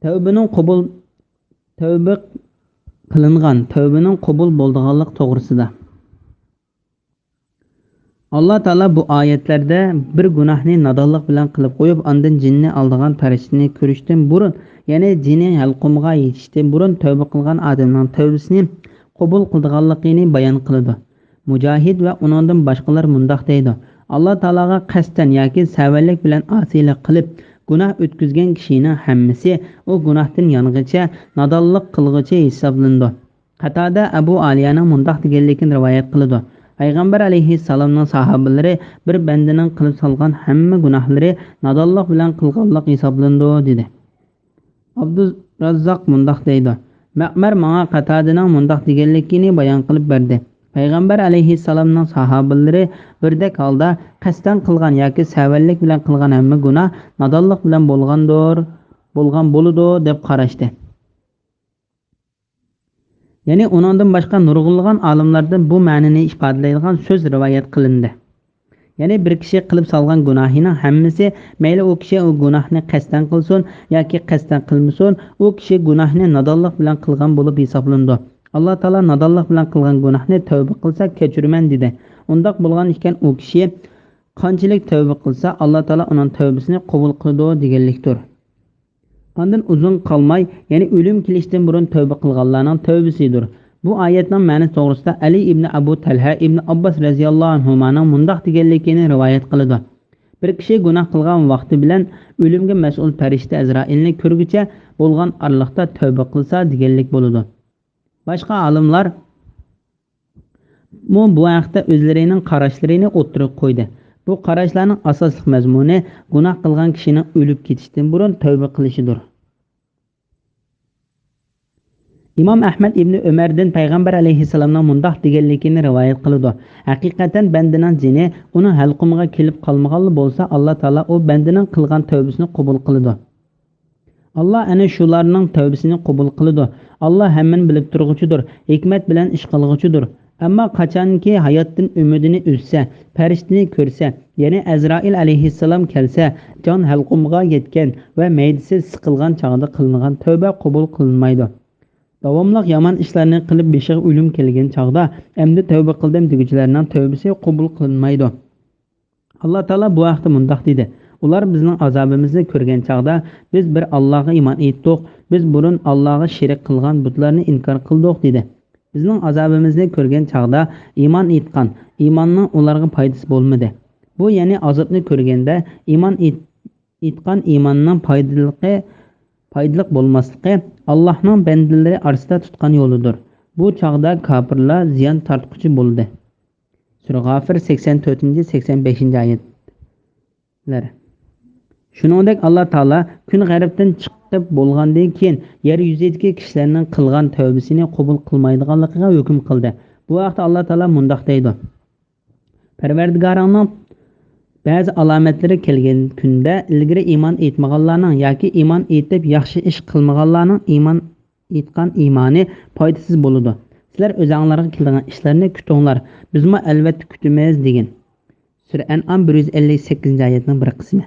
تەۋبىنىڭ قوبۇل، تەۋبە قىلىنغان تەۋبىنىڭ قوبۇل بولىدىغانلىقى توغرىسىدا. ئاللا تائالا بۇ ئايەتلەردە بىر گۇناھنى نادانلىق بىلەن قىلىپ قويۇپ، ئاندىن جېنىنى ئالىدىغان پەرىشتىنى كۆرۈشتىن بۇرۇن، يەنى جېنى ھەلقۇمغا يېتىشتىن بۇرۇن تەۋبە قىلغان ئادەمنىڭ تەۋبىسىنى قوبۇل قىلىدىغانلىقىنى بايان قىلىدۇ. مۇجاھىد ۋە ئۇنىڭدىن باشقىلار مۇنداق دەيدۇ: ئاللا تائالاغا قەستەن ياكى سەۋەنلىك بىلەن ئاسىيلىق قىلىپ، گۇناھ ئۆتكۈزگەن كىشىنىڭ ھەممىسى ئۇ گۇناھتىن يانغىچە، نادانلىق قىلغۇچى ھېسابلىنىدۇ. قاتادە ئەبۇ ئالىيەنىڭ مۇنداق دېگەنلىكىنى رىۋايەت قىلىدۇ: پەيغەمبەر ئەلەيھىسسالامنىڭ ساھابىلىرى بىر بەندىنىڭ قىلىپ سالغان ھەممە گۇناھلىرى نادانلىق بىلەن قىلغانلىق ھېسابلىنىدۇ، دېدى. ئابدۇراززاق مۇنداق دەيدۇ: مەئمەر ماڭا قاتادىنىڭ مۇنداق دېگەنلىكىنى بايان قىلىپ بەردى: پەيغەمبەر ئەلەيھىسسالامنىڭ ساھابىلىرى بىردەك ھالدا قەستەن قىلغان ياكى سەۋەنلىك بىلەن قىلغان ھەممە گۇناھ نادانلىق بىلەن بولغاندۇر، بولغان بولىدۇ، دەپ قاراشتى. يەنى ئۇنىڭدىن باشقا نۇرغۇنلىغان ئالىملاردىن بۇ مەنىنى ئىپادىلەيدىغان سۆز رىۋايەت قىلىندى. يەنى بىر كىشى قىلىپ سالغان گۇناھىنىڭ ھەممىسى، مەيلى ئۇ كىشى ئۇ گۇناھنى قەستەن قىلسۇن ياكى قەستەن قىلمىسۇن، ئۇ كىشى گۇناھنى نادانلىق بىلەن قىلغان بولۇپ ھېسابلىنىدۇ. ئاللا تائالا نادانلىق بىلەن قىلغان گۇناھنى تەۋبە قىلسا كەچۈرىمەن، دېدى. ئۇنداق بولغان ئىكەن، ئۇ كىشى قانچىلىك تەۋبە قىلسا، ئاللا تائالا ئۇنىڭ تەۋبىسىنى قوبۇل قىلىدۇ، دېگەنلىكتۇر. ئاندىن ئۇزۇن قالماي، يەنى ئۆلۈم كېلىشتىن بۇرۇن تەۋبە قىلغانلارنىڭ تەۋبىسىدۇر. بۇ ئايەتنىڭ مەنىسى توغرىسىدا ئەلى ئىبنى ئەبۇ تەلھە ئىبنى ئابباس رەزىياللاھۇ ئەنھۇمانىڭ مۇنداق دېگەنلىكىنى رىۋايەت قىلىدۇ: بىر كىشى گۇناھ قىلغان ۋاقتى بىلەن ئۆلۈمگە مەسئۇل پەرىشتە ئەزرائىلنى كۆرگۈچە بولغان ئارىلىقتا تەۋبە قىلسا، دېگەنلىك بولىدۇ. باشقا ئالىملار مۇ بۇ ھەقتە ئۆزلىرىنىڭ قاراشلىرىنى ئوتتۇرىغا قويدى. بۇ قاراشلارنىڭ ئاساسلىق مەزمۇنى گۇناھ قىلغان كىشىنىڭ ئۆلۈپ كېتىشتىن بۇرۇن تەۋبە قىلىشىدۇر. ئىمام ئەھمەد ئىبنى ئۆمەردىن پەيغەمبەر ئەلەيھىسسالامنىڭ مۇنداق دېگەنلىكىنى رىۋايەت قىلىدۇ: ھەقىقەتەن بەندىنىڭ جېنى ئۇنىڭ ھەلقۇمىغا كېلىپ قالمىغانلا بولسا، ئاللا تائالا ئۇ بەندىنىڭ قىلغان تەۋبىسىنى قوبۇل قىلىدۇ. ئاللا ئەنە شۇلارنىڭ تەۋبىسىنى قوبۇل قىلىدۇ. ئاللا ھەممىنى بىلىپ تۇرغۇچىدۇر، ھېكمەت بىلەن ئىش قىلغۇچىدۇر. ئەمما قاچانكى ھاياتتىن ئۈمىدىنى ئۈزسە، پەرىشتىنى كۆرسە، يەنى ئەزرائىل ئەلەيھىسسالام كەلسە، جان ھەلقۇمغا يەتكەن ۋە مەيدىسى سىقىلغان چاغدا قىلىنغان تەۋبە قوبۇل قىلىنمايدۇ. داۋاملىق يامان ئىشلارنى قىلىپ بېشىغا ئۆلۈم كەلگەن چاغدا، ئەمدى تەۋبە قىلدىم دېگۈچىلەرنىڭ تەۋبىسى قوبۇل قىلىنمايدۇ. ئاللا تائالا بۇ ھەقتە مۇنداق دېدى: ئۇلار بىزنىڭ ئازابىمىزنى كۆرگەن چاغدا، بىز بىر ئاللاغا ئىمان ئېيتتۇق، بىز بۇرۇن ئاللاغا شېرىك قىلغان بۇتلارنى ئىنكار قىلدۇق، دېدى. بىزنىڭ ئازابىمىزنى كۆرگەن چاغدا ئىمان ئېيتقان، ئىماننىڭ ئۇلارغا پايدىسى بولمىدى. بۇ يەنى ئازابنى كۆرگەندە ئىمان ئېيت-، ئېيتقان ئىماننىڭ پايدىلىقى، پايدىلىق بولماسلىقى ئاللاھنىڭ بەندىلىرى ئارىسىدا تۇتقان يولىدۇر. بۇ چاغدا كاپىرلار زىيان تارتقۇچى بولدى. سۈرە غافىر، سەكسەن تۆتىنچى، سەكسەن بەشىنچى ئايەتلەر. شۇنىڭدەك ئاللا تائالا كۈن غەربتىن چىقىپ بولغاندىن كېيىن يەر يۈزىدىكى كىشىلەرنىڭ قىلغان تەۋبىسىنى قوبۇل قىلمايدىغانلىقىغا ھۆكۈم قىلدى. بۇ ھەقتە ئاللا تائالا مۇنداق دەيدۇ: پەرۋەردىگارىڭنىڭ بەزى ئالامەتلىرى كەلگەن كۈندە ئىلگىرى ئىمان ئېيتمىغانلارنىڭ ياكى ئىمان ئېيتىپ ياخشى ئىش قىلمىغانلارنىڭ ئىمان ئېيتقان ئىمانى پايدىسىز بولىدۇ. سىلەر ئۆزۈڭلارغا كېلىدىغان ئىشلارنى كۈتۈڭلار. بىزمۇ ئەلۋەتتە كۈتىمىز، دېگىن. سۈرە ئەنئام بىر يۈز ئەللىك سەككىزىنچى ئايەتنىڭ بىر قىسمى.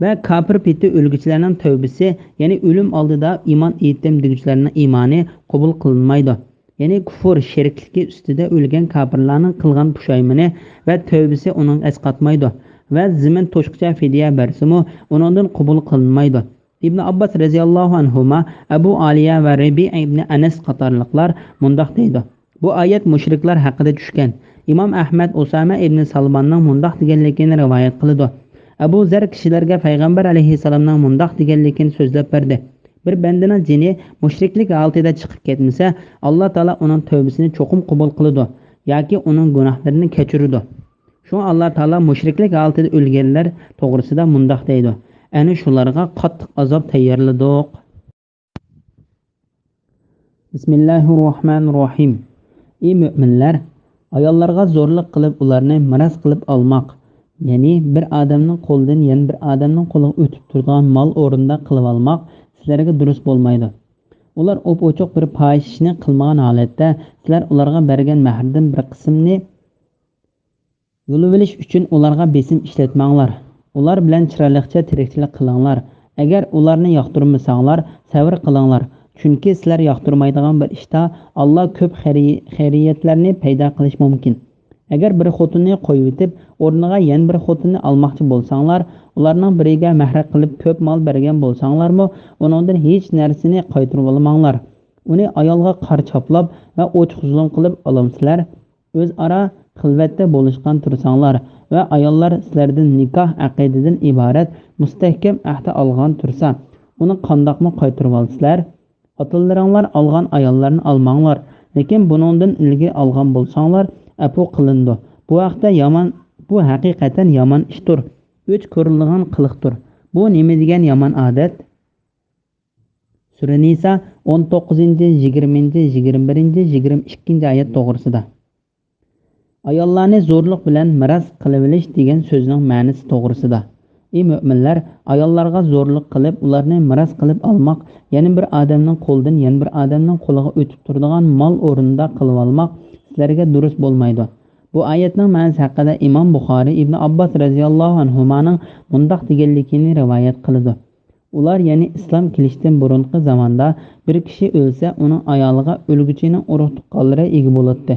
ۋە كاپىر پېتى ئۆلگۈچىلەرنىڭ تەۋبىسى، يەنى ئۆلۈم ئالدىدا ئىمان ئېيتتىم دېگۈچىلەرنىڭ ئىمانى قوبۇل قىلىنمايدۇ. يەنى كۇفۇر، شېرىكلىكى ئۈستىدە ئۆلگەن كاپىرلارنىڭ قىلغان پۇشايمىنى ۋە تەۋبىسى ئۇنىڭغا ئەسقاتمايدۇ ۋە زېمىن توشقۇچە فىدىيە بەرسىمۇ ئۇنىڭدىن قوبۇل قىلىنمايدۇ. ئىبن ئابباس رەزىياللاھۇ ئەنھۇما، ئەبۇ ئالىيە ۋە رەبىئە ئىبنى ئەنەس قاتارلىقلار مۇنداق دەيدۇ: بۇ ئايەت مۇشرىكلار ھەققىدە چۈشكەن. ئىمام ئەھمەد ئۇسامە ئىبنى سالماننىڭ مۇنداق دېگەنلىكىنى رىۋايەت قىلىدۇ: ئەبۇ زەر كىشىلەرگە پەيغەمبەر ئەلەيھىسسالامنىڭ مۇنداق دېگەنلىكىنى سۆزلەپ بەردى: بىر بەندىنىڭ جېنى مۇشرىكلىك ھالىتىدە چىقىپ كەتمىسە، ئاللا تائالا ئۇنىڭ تەۋبىسىنى چوقۇم قوبۇل قىلىدۇ ياكى ئۇنىڭ گۇناھلىرىنى كەچۈرىدۇ. شۇڭا ئاللا تائالا مۇشرىكلىك ھالىتىدە ئۆلگەنلەر توغرىسىدا مۇنداق دەيدۇ: ئەنە شۇلارغا قاتتىق ئازاب تەييارلىدۇق. بىسمىللاھىررەھمانىررەھىم. ئى مۆمىنلەر! ئاياللارغا زورلۇق قىلىپ ئۇلارنى مىراس قىلىپ ئالماق، يەنى بىر ئادەمنىڭ قولىدىن يەنە بىر ئادەمنىڭ قولىغا ئۆتۈپ تۇرىدىغان مال ئورنىدا قىلىۋالماق سىلەرگە دۇرۇس بولمايدۇ. ئۇلار ئوپئوچۇق بىر پاھىشە ئىشنى قىلمىغان ھالەتتە سىلەر ئۇلارغا بەرگەن مەھرىدىن بىر قىسمىنى يۇلۇۋېلىش ئۈچۈن ئۇلارغا بېسىم ئىشلەتمەڭلار. ئۇلار بىلەن چىرايلىقچە تىرىكچىلىك قىلىڭلار. ئەگەر ئۇلارنى ياقتۇرمىساڭلار، سەۋر قىلىڭلار. چۈنكى سىلەر ياقتۇرمايدىغان بىر ئىشتا ئاللا كۆپ خەيرىي-، خەيرىيەتلەرنى پەيدا قىلىشى مۇمكىن. ئەگەر بىر خوتۇننى قويۇۋېتىپ، ئورنىغا يەنە بىر خوتۇننى ئالماقچى بولساڭلار، ئۇلارنىڭ بىرىگە مەھرە قىلىپ كۆپ مال بەرگەن بولساڭلارمۇ، ئۇنىڭدىن ھېچ نەرسىنى قايتۇرۇۋالماڭلار. ئۇنى ئايالغا قارا چاپلاپ ۋە ئوچۇق زۇلۇم قىلىپ ئالامسىلەر؟ ئۆزئارا خىلۋەتتە بولۇشقان تۇرساڭلار ۋە ئاياللار سىلەردىن نىكاھ ئەقىدىدىن ئىبارەت مۇستەھكەم ئەھدە ئالغان تۇرسا، ئۇنى قانداقمۇ قايتۇرۇۋالىسىلەر؟ ئاتىلىرىڭلار ئالغان ئاياللارنى ئالماڭلار، لېكىن بۇنىڭدىن ئىلگىرى ئالغان بولساڭلار، ئەپۇ قىلىنىدۇ. بۇ ھەقتە يامان، بۇ ھەقىقەتەن يامان ئىشتۇر، ئۆچ كۆرۈلىدىغان قىلىقتۇر. بۇ نېمە دېگەن يامان ئادەت؟ سۈرە نىسا ئون توققۇزىنچى، يىگىرمىنچى، يىگىرمە بىرىنچى، يىگىرمە ئىككىنچى ئايەت توغرىسىدا. ئاياللارنى زورلۇق بىلەن مىراس قىلىۋېلىش دېگەن سۆزنىڭ مەنىسى توغرىسىدا. ئى مۆمىنلەر، ئاياللارغا زورلۇق قىلىپ، ئۇلارنى مىراس قىلىپ ئالماق، يەنە بىر ئادەمنىڭ قولىدىن يەنە بىر ئادەمنىڭ قولىغا ئۆتۈپ تۇرىدىغان مال ئورنىدا قىلىۋالماق سىلەرگە دۇرۇس بولمايدۇ. بۇ ئايەتنىڭ مەنىسى ھەققىدە ئىمام بۇخارىي ئىبن ئابباس رەزىياللاھۇ ئەنھۇمانىڭ مۇنداق دېگەنلىكىنى رىۋايەت قىلىدۇ. ئۇلار، يەنى ئىسلام كېلىشتىن بۇرۇنقى زاماندا بىر كىشى ئۆلسە، ئۇنىڭ ئايالىغا ئۆلگۈچىنىڭ ئۇرۇق-تۇغقانلىرى ئىگە بولاتتى.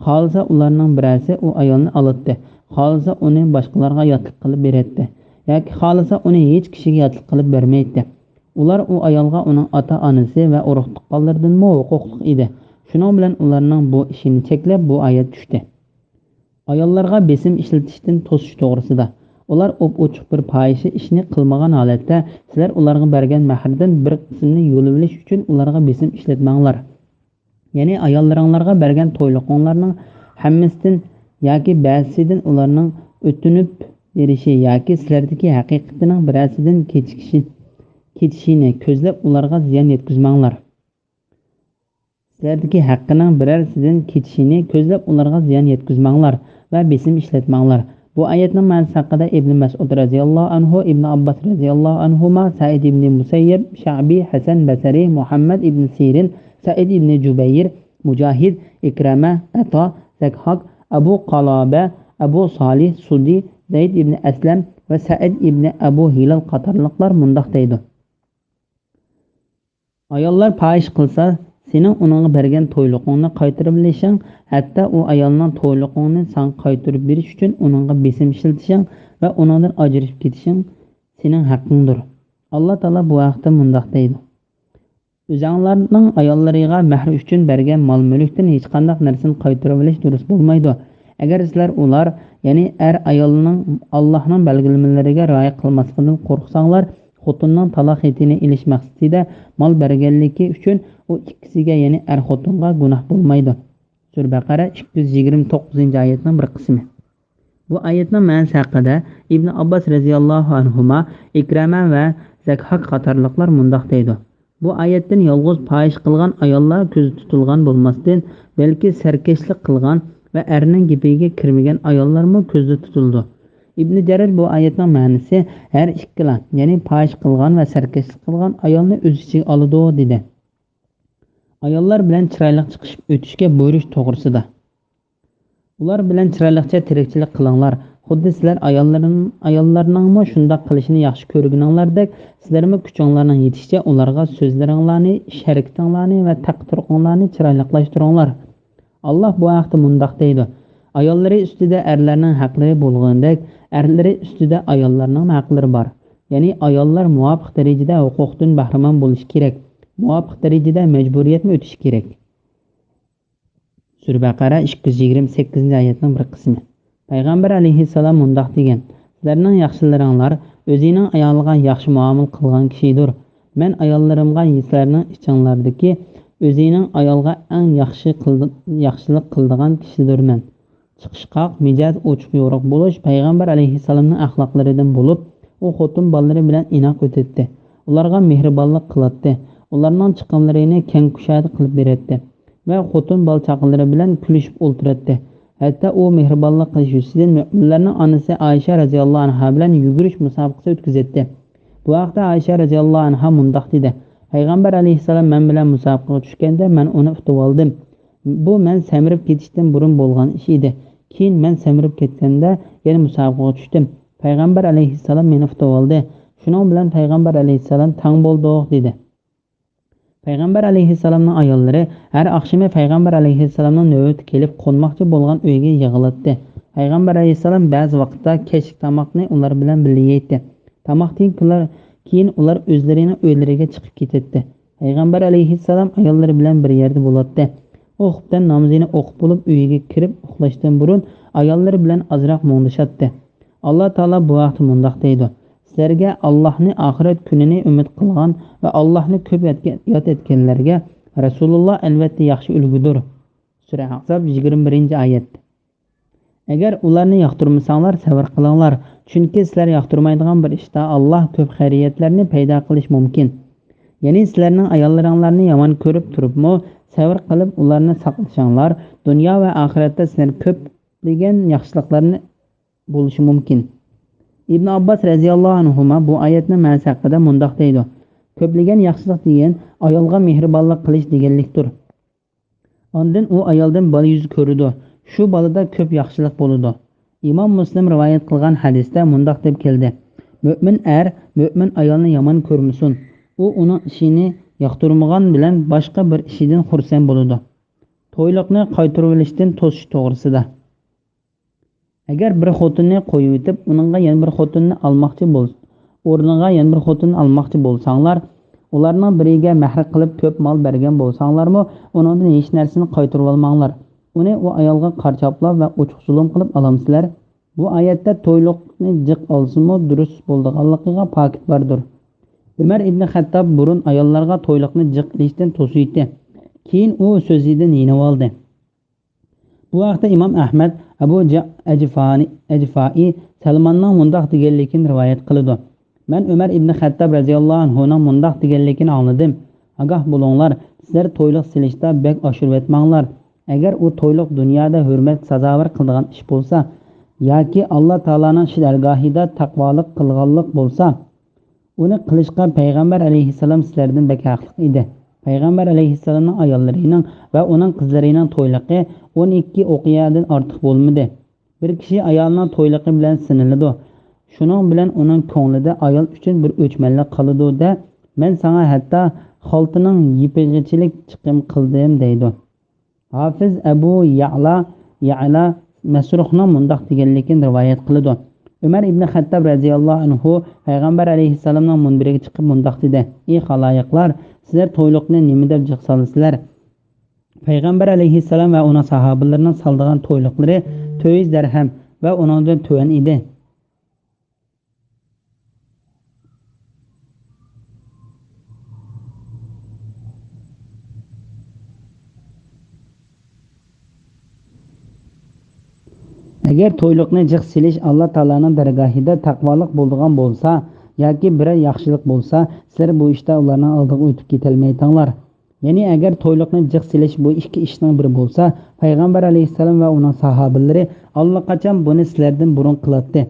خالىسا ئۇلارنىڭ بىرەرسى ئۇ ئايالنى ئالاتتى، خالىسا ئۇنى باشقىلارغا ياتلىق قىلىپ بېرەتتى ياكى خالىسا ئۇنى ھېچ كىشىگە ياتلىق قىلىپ بەرمەيتتى. ئۇلار ئۇ ئايالغا ئۇنىڭ ئاتا-ئانىسى ۋە ئۇرۇق-تۇغقانلىرىدىنمۇ ھوقۇقلۇق ئىدى. شۇنىڭ بىلەن ئۇلارنىڭ بۇ ئىشىنى چەكلەپ، بۇ ئايەت چۈشتى. ئاياللارغا بېسىم ئىشلىتىشتىن توسۇش توغرىسىدا. ئۇلار ئوپئوچۇق بىر پاھىشە ئىشنى قىلمىغان ھالەتتە، سىلەر ئۇلارغا بەرگەن مەھرىدىن بىر قىسمىنى يۇلۇۋېلىش ئۈچۈن ئۇلارغا بېسىم ئىشلەتمەڭلار. يەنى ئاياللىرىڭلارغا بەرگەن تويلۇقۇڭلارنىڭ ھەممىسىدىن ياكى بەزىسىدىن ئۇلارنىڭ ئۆتۈنۈپ بېرىشى ياكى سىلەردىكى ھەقىقىتىنىڭ بىرەرسىدىن كېچىكىشى، كېچىشىنى كۆزلەپ ئۇلارغا زىيان يەتكۈزمەڭلار. سىلەردىكى ھەققىنىڭ بىرەرسىدىن كېچىشىنى كۆزلەپ ئۇلارغا زىيان يەتكۈزمەڭلار ۋە بېسىم ئىشلەتمەڭلار. بۇ ئايەتنىڭ مەنىسى ھەققىدە ئىبن مەسئۇد رەزىياللاھۇ ئەنھۇ، ئىبن ئابباس رەزىياللاھۇ ئەنھۇما، سەئىد ئىبن مۇسەييەب، شەئبى، ھەسەن بەسرى، مۇھەممەد ئىبن سىرىن، سەئىد ئىبن جۇبەير، مۇجاھىد، ئىكرەمە، ئەتا، زەكھاك، ئەبۇ قالابە، ئەبۇ سالىھ سۇدى، زەيد ئىبن ئەسلەم ۋە سەئىد ئىبن ئەبۇ ھىلال قاتارلىقلار مۇنداق دەيدۇ. ئاياللار پاھىشە قىلسا، سېنىڭ ئۇنىڭغا بەرگەن تويلۇقۇڭنى قايتۇرۇۋېلىشىڭ، ھەتتا ئۇ ئايالنىڭ تويلۇقۇڭنى ساڭا قايتۇرۇپ بېرىش ئۈچۈن ئۇنىڭغا بېسىم ئىشلىتىشىڭ ۋە ئۇنىڭدىن ئاجرىشىپ كېتىشىڭ سېنىڭ ھەققىڭدۇر. ئاللا تائالا بۇ ھەقتە مۇنداق دەيدۇ: ئۆزۈڭلارنىڭ ئاياللىرىغا مەھرى ئۈچۈن بەرگەن مال-مۈلۈكتىن ھېچقانداق نەرسىنى قايتۇرۇۋېلىش دۇرۇس بولمايدۇ. ئەگەر سىلەر ئۇلار، يەنى ئەر ئايالنىڭ ئاللاھنىڭ بەلگىلىمىلىرىگە رىئايە قىلماسلىقىدىن قورقساڭلار، خوتۇننىڭ تالاق يېتىنى ئېلىش مەقسىتىدە مال بەرگەنلىكى ئۈچۈن ئۇ ئىككىسىگە، يەنى ئەر خوتۇنغا گۇناھ بولمايدۇ. سۈرە بەقەرە ئىككى يۈز يىگىرمە توققۇزىنچى ئايەتنىڭ بىر قىسمى. بۇ ئايەتنىڭ مەنىسى ھەققىدە ئىبن ئابباس رەزىياللاھۇ ئەنھۇما، ئىكرەمە ۋە زەكھاك قاتارلىقلار مۇنداق دەيدۇ: بۇ ئايەتتىن يالغۇز پاھىشە قىلغان ئاياللار كۆزدە تۇتۇلغان بولماستىن، بەلكى سەركەشلىك قىلغان ۋە ئەرنىڭ گېپىگە كىرمىگەن ئاياللارمۇ كۆزدە تۇتۇلىدۇ. ئىبنى جەرىر بۇ ئايەتنىڭ مەنىسى ھەر ئىككىلا، يەنى پاھىشە قىلغان ۋە سەركەشلىك قىلغان ئايالنى ئۆز ئىچىگە ئالىدۇ، دېدى. ئاياللار بىلەن چىرايلىق چىقىشىپ ئۆتۈشكە بۇيرۇش توغرىسىدا. ئۇلار بىلەن چىرايلىقچە تىرىكچىلىك قىلىڭلار. خۇددى سىلەر ئاياللىرىن-، ئاياللارنىڭمۇ شۇنداق قىلىشىنى ياخشى كۆرگىنىڭلاردەك، سىلەرمۇ كۈچۈڭلارنىڭ يېتىشىچە ئۇلارغا سۆزلىرىڭلارنى، ئىش-ھەرىكىتىڭلارنى ۋە تەق-تۇرقۇڭلارنى چىرايلىقلاشتۇرۇڭلار. ئاللاھ بۇ ھەقتە مۇنداق دەيدۇ: ئاياللىرى ئۈستىدە ئەرلەرنىڭ ھەقلىرى بولغىنىدەك، ئەرلىرى ئۈستىدە ئاياللارنىڭمۇ ھەقلىرى بار. يەنى ئاياللار مۇۋاپىق دەرىجىدە ھوقۇقتىن بەھرىمەن بولۇشى كېرەك، مۇۋاپىق دەرىجىدە مەجبۇرىيەتمۇ ئۆتىشى كېرەك. سۈرە بەقەرە ئىككى يۈز يىگىرمە سەككىزىنچى ئايەتنىڭ بىر قىسمى. پەيغەمبەر ئەلەيھىسسالام مۇنداق دېگەن: سىلەرنىڭ ياخشىلىرىڭلار ئۆزىنىڭ ئايالىغا ياخشى مۇئامىلە قىلغان كىشىدۇر. مەن ئاياللىرىمغا سىلەرنىڭ ئىچىڭلاردىكى ئۆزىنىڭ ئايالغا ئەڭ ياخشى قىلدى-، ياخشىلىق قىلىدىغان كىشىدۇرمەن. چىقىشقاق، مىجەز ئوچۇق-يورۇق بولۇش پەيغەمبەر ئەلەيھىسسالامنىڭ ئەخلاقلىرىدىن بولۇپ، ئۇ خوتۇن بالىلىرى بىلەن ئىناق ئۆتەتتى. ئۇلارغا مېھرىبانلىق قىلاتتى. ئۇلارنىڭ چىقىملىرىنى كەڭ كۇشادە قىلىپ بېرەتتى ۋە خوتۇن بالا-چاقىلىرى بىلەن كۈلۈشۈپ ئولتۇراتتى. ھەتتا ئۇ مېھرىبانلىق قىلىش يۈزىسىدىن مۆمىنلەرنىڭ ئانىسى ئائىشە رەزىياللاھۇ ئەنھا بىلەن يۈگۈرۈش مۇسابىقىسى ئۆتكۈزەتتى. بۇ ھەقتە ئائىشە رەزىياللاھۇ ئەنھا مۇنداق دېدى: پەيغەمبەر ئەلەيھىسسالام مەن بىلەن مۇسابىقىگە چۈشكەندە، مەن ئۇنى ئۇتۇۋالدىم. بۇ مەن سەمرىپ كېتىشتىن بۇرۇن بولغان ئىش ئىدى. كېيىن مەن سەمرىپ كەتكەندە، يەنە مۇسابىقىگە چۈشتۈم. پەيغەمبەر ئەلەيھىسسالام مېنى ئۇتۇۋالدى. شۇنىڭ بىلەن پەيغەمبەر ئەلەيھىسسالام تەڭ بولدۇق، دېدى. پەيغەمبەر ئەلەيھىسسالامنىڭ ئاياللىرى ھەر ئاخشىمى پەيغەمبەر ئەلەيھىسسالامنىڭ نۆۋىتى كېلىپ قونماقچى بولغان ئۆيگە يىغىلاتتى. پەيغەمبەر ئەلەيھىسسالام بەزى ۋاقىتتا كەچلىك تاماقنى ئۇلار بىلەن بىللە يەيتتى. تاماقتىن كېلەر-، كېيىن ئۇلار ئۆزلىرىنىڭ ئۆيلىرىگە چىقىپ كېتەتتى. پەيغەمبەر ئەلەيھىسسالام ئاياللىرى بىلەن بىر يەردە بولاتتى. ئۇ خۇپتەن نامىزىنى ئوقۇپ بولۇپ ئۆيىگە كىرىپ ئۇخلاشتىن بۇرۇن ئاياللىرى بىلەن ئازراق مۇڭدىشاتتى. ئاللا تائالا بۇ ھەقتە مۇنداق دەيدۇ: سىلەرگە ئاللاھنى، ئاخىرەت كۈنىنى ئۈمىد قىلغان ۋە ئاللاھنى كۆپ ياد-، ياد ئەتكەنلەرگە رەسۇلۇللا ئەلۋەتتە ياخشى ئۈلگىدۇر. سۈرە ئەھزاب، يىگىرمە بىرىنچى ئايەت. ئەگەر ئۇلارنى ياقتۇرمىساڭلار، سەۋر قىلىڭلار، چۈنكى سىلەر ياقتۇرمايدىغان بىر ئىشتا ئاللا كۆپ خەيرىيەتلەرنى پەيدا قىلىشى مۇمكىن. يەنى سىلەرنىڭ ئاياللىرىڭلارنى يامان كۆرۈپ تۇرۇپمۇ، سەۋر قىلىپ ئۇلارنى ساقلىشىڭلار، دۇنيا ۋە ئاخىرەتتە سىلەر كۆپلىگەن ياخشىلىقلارنى بولۇشى مۇمكىن. ئىبن ئابباس رەزىياللاھۇ ئەنھۇما بۇ ئايەتنىڭ مەنىسى ھەققىدە مۇنداق دەيدۇ: كۆپلىگەن ياخشىلىق دېگەن ئايالغا مېھرىبانلىق قىلىش دېگەنلىكتۇر. ئاندىن ئۇ ئايالدىن بالا يۈزى كۆرىدۇ. شۇ بالىدا كۆپ ياخشىلىق بولىدۇ. ئىمام مۇسلىم رىۋايەت قىلغان ھەدىستە مۇنداق دەپ كەلدى: مۆمىن ئەر مۆمىن ئايالنى يامان كۆرمىسۇن. ئۇ ئۇنىڭ ئىشىنى ياقتۇرمىغان بىلەن باشقا بىر ئىشىدىن خۇرسەن بولىدۇ. تويلۇقنى قايتۇرۇۋېلىشتىن توسۇش توغرىسىدا. ئەگەر بىر خوتۇننى قويۇۋېتىپ، ئۇنىڭغا يەنە بىر خوتۇننى ئالماقچى بول-، ئورنىغا يەنە بىر خوتۇننى ئالماقچى بولساڭلار، ئۇلارنىڭ بىرىگە مەھرى قىلىپ كۆپ مال بەرگەن بولساڭلارمۇ، ئۇنىڭدىن ھېچ نەرسىنى قايتۇرۇۋالماڭلار. ئۇنى ئۇ ئايالغا قارشاپلاپ ۋە ئوچۇق زۇلۇم قىلىپ ئالامسىلەر؟ بۇ ئايەتتە تويلۇقنى جىق ئالسىمۇ دۇرۇس بولىدىغانلىقىغا پاكىت باردۇر. ئۆمەر ئىبنى خەتتاب بۇرۇن ئاياللارغا تويلۇقنى جىق ئېلىشتىن توسۇيتتى. كېيىن ئۇ سۆزىدىن يېنىۋالدى. بۇ ھەقتە ئىمام ئەھمەد ئەبۇ جا-، ئەجفانى-، ئەجفائى سەلماننىڭ مۇنداق دېگەنلىكىنى رىۋايەت قىلىدۇ: مەن ئۆمەر ئىبنى خەتتاب رەزىياللاھۇ ئەنھۇنىڭ مۇنداق دېگەنلىكىنى ئاڭلىدىم: ئاگاھ بولۇڭلار، سىلەر تويلۇق سېلىشتا بەك ئاشۇرۇۋەتمەڭلار. ئەگەر ئۇ تويلۇق دۇنيادا ھۆرمەتكە سازاۋەر قىلىدىغان ئىش بولسا ياكى ئاللا تائالانىڭ ئىش دەرگاھىدا تەقۋالىق قىلغانلىق بولسا، ئۇنى قىلىشقا پەيغەمبەر ئەلەيھىسسالام سىلەردىن بەك ھەقلىق ئىدى. پەيغەمبەر ئەلەيھىسسالامنىڭ ئاياللىرىنىڭ ۋە ئۇنىڭ قىزلىرىنىڭ تويلۇقى ئون ئىككى ئوقىيەدىن ئارتۇق بولمىدى. بىر كىشى ئايالىنىڭ تويلۇقى بىلەن سىنىلىدۇ. شۇنىڭ بىلەن ئۇنىڭ كۆڭلىدە ئايال ئۈچۈن بىر ئۆچمەنلىك قالىدۇ-دە، مەن ساڭا ھەتتا خالتىنىڭ يىپىغىچىلىك چىقىم قىلدىم دەيدۇ. ھافىز ئەبۇ يەئلا، يەئلا مەسرۇقنىڭ مۇنداق دېگەنلىكىنى رىۋايەت قىلىدۇ: ئۆمەر ئىبنى خەتتاب رەزىياللاھۇ ئەنھۇ پەيغەمبەر ئەلەيھىسسالامنىڭ مۇنبىرىگە چىقىپ مۇنداق دېدى: ئى خالايىقلار، سىلەر تويلۇقنى نېمە دەپ جىق سالىسىلەر؟ پەيغەمبەر ئەلەيھىسسالام ۋە ئۇنىڭ ساھابىلىرىنىڭ سالىدىغان تويلۇقلىرى تۆت يۈز دەرھەم ۋە ئۇنىڭدىن تۆۋەن ئىدى. ئەگەر تويلۇقنى جىق سېلىش ئاللا تائالانىڭ دەرگاھىدا تەقۋالىق بولىدىغان بولسا ياكى بىرەر ياخشىلىق بولسا، سىلەر بۇ ئىشتا ئۇلارنىڭ ئالدىغا ئۆتۈپ كېتەلمەيتىڭلار. يەنى ئەگەر تويلۇقنى جىق سېلىش بۇ ئىككى ئىشنىڭ بىرى بولسا، پەيغەمبەر ئەلەيھىسسالام ۋە ئۇنىڭ ساھابىلىرى ئاللىقاچان بۇنى سىلەردىن بۇرۇن قىلاتتى.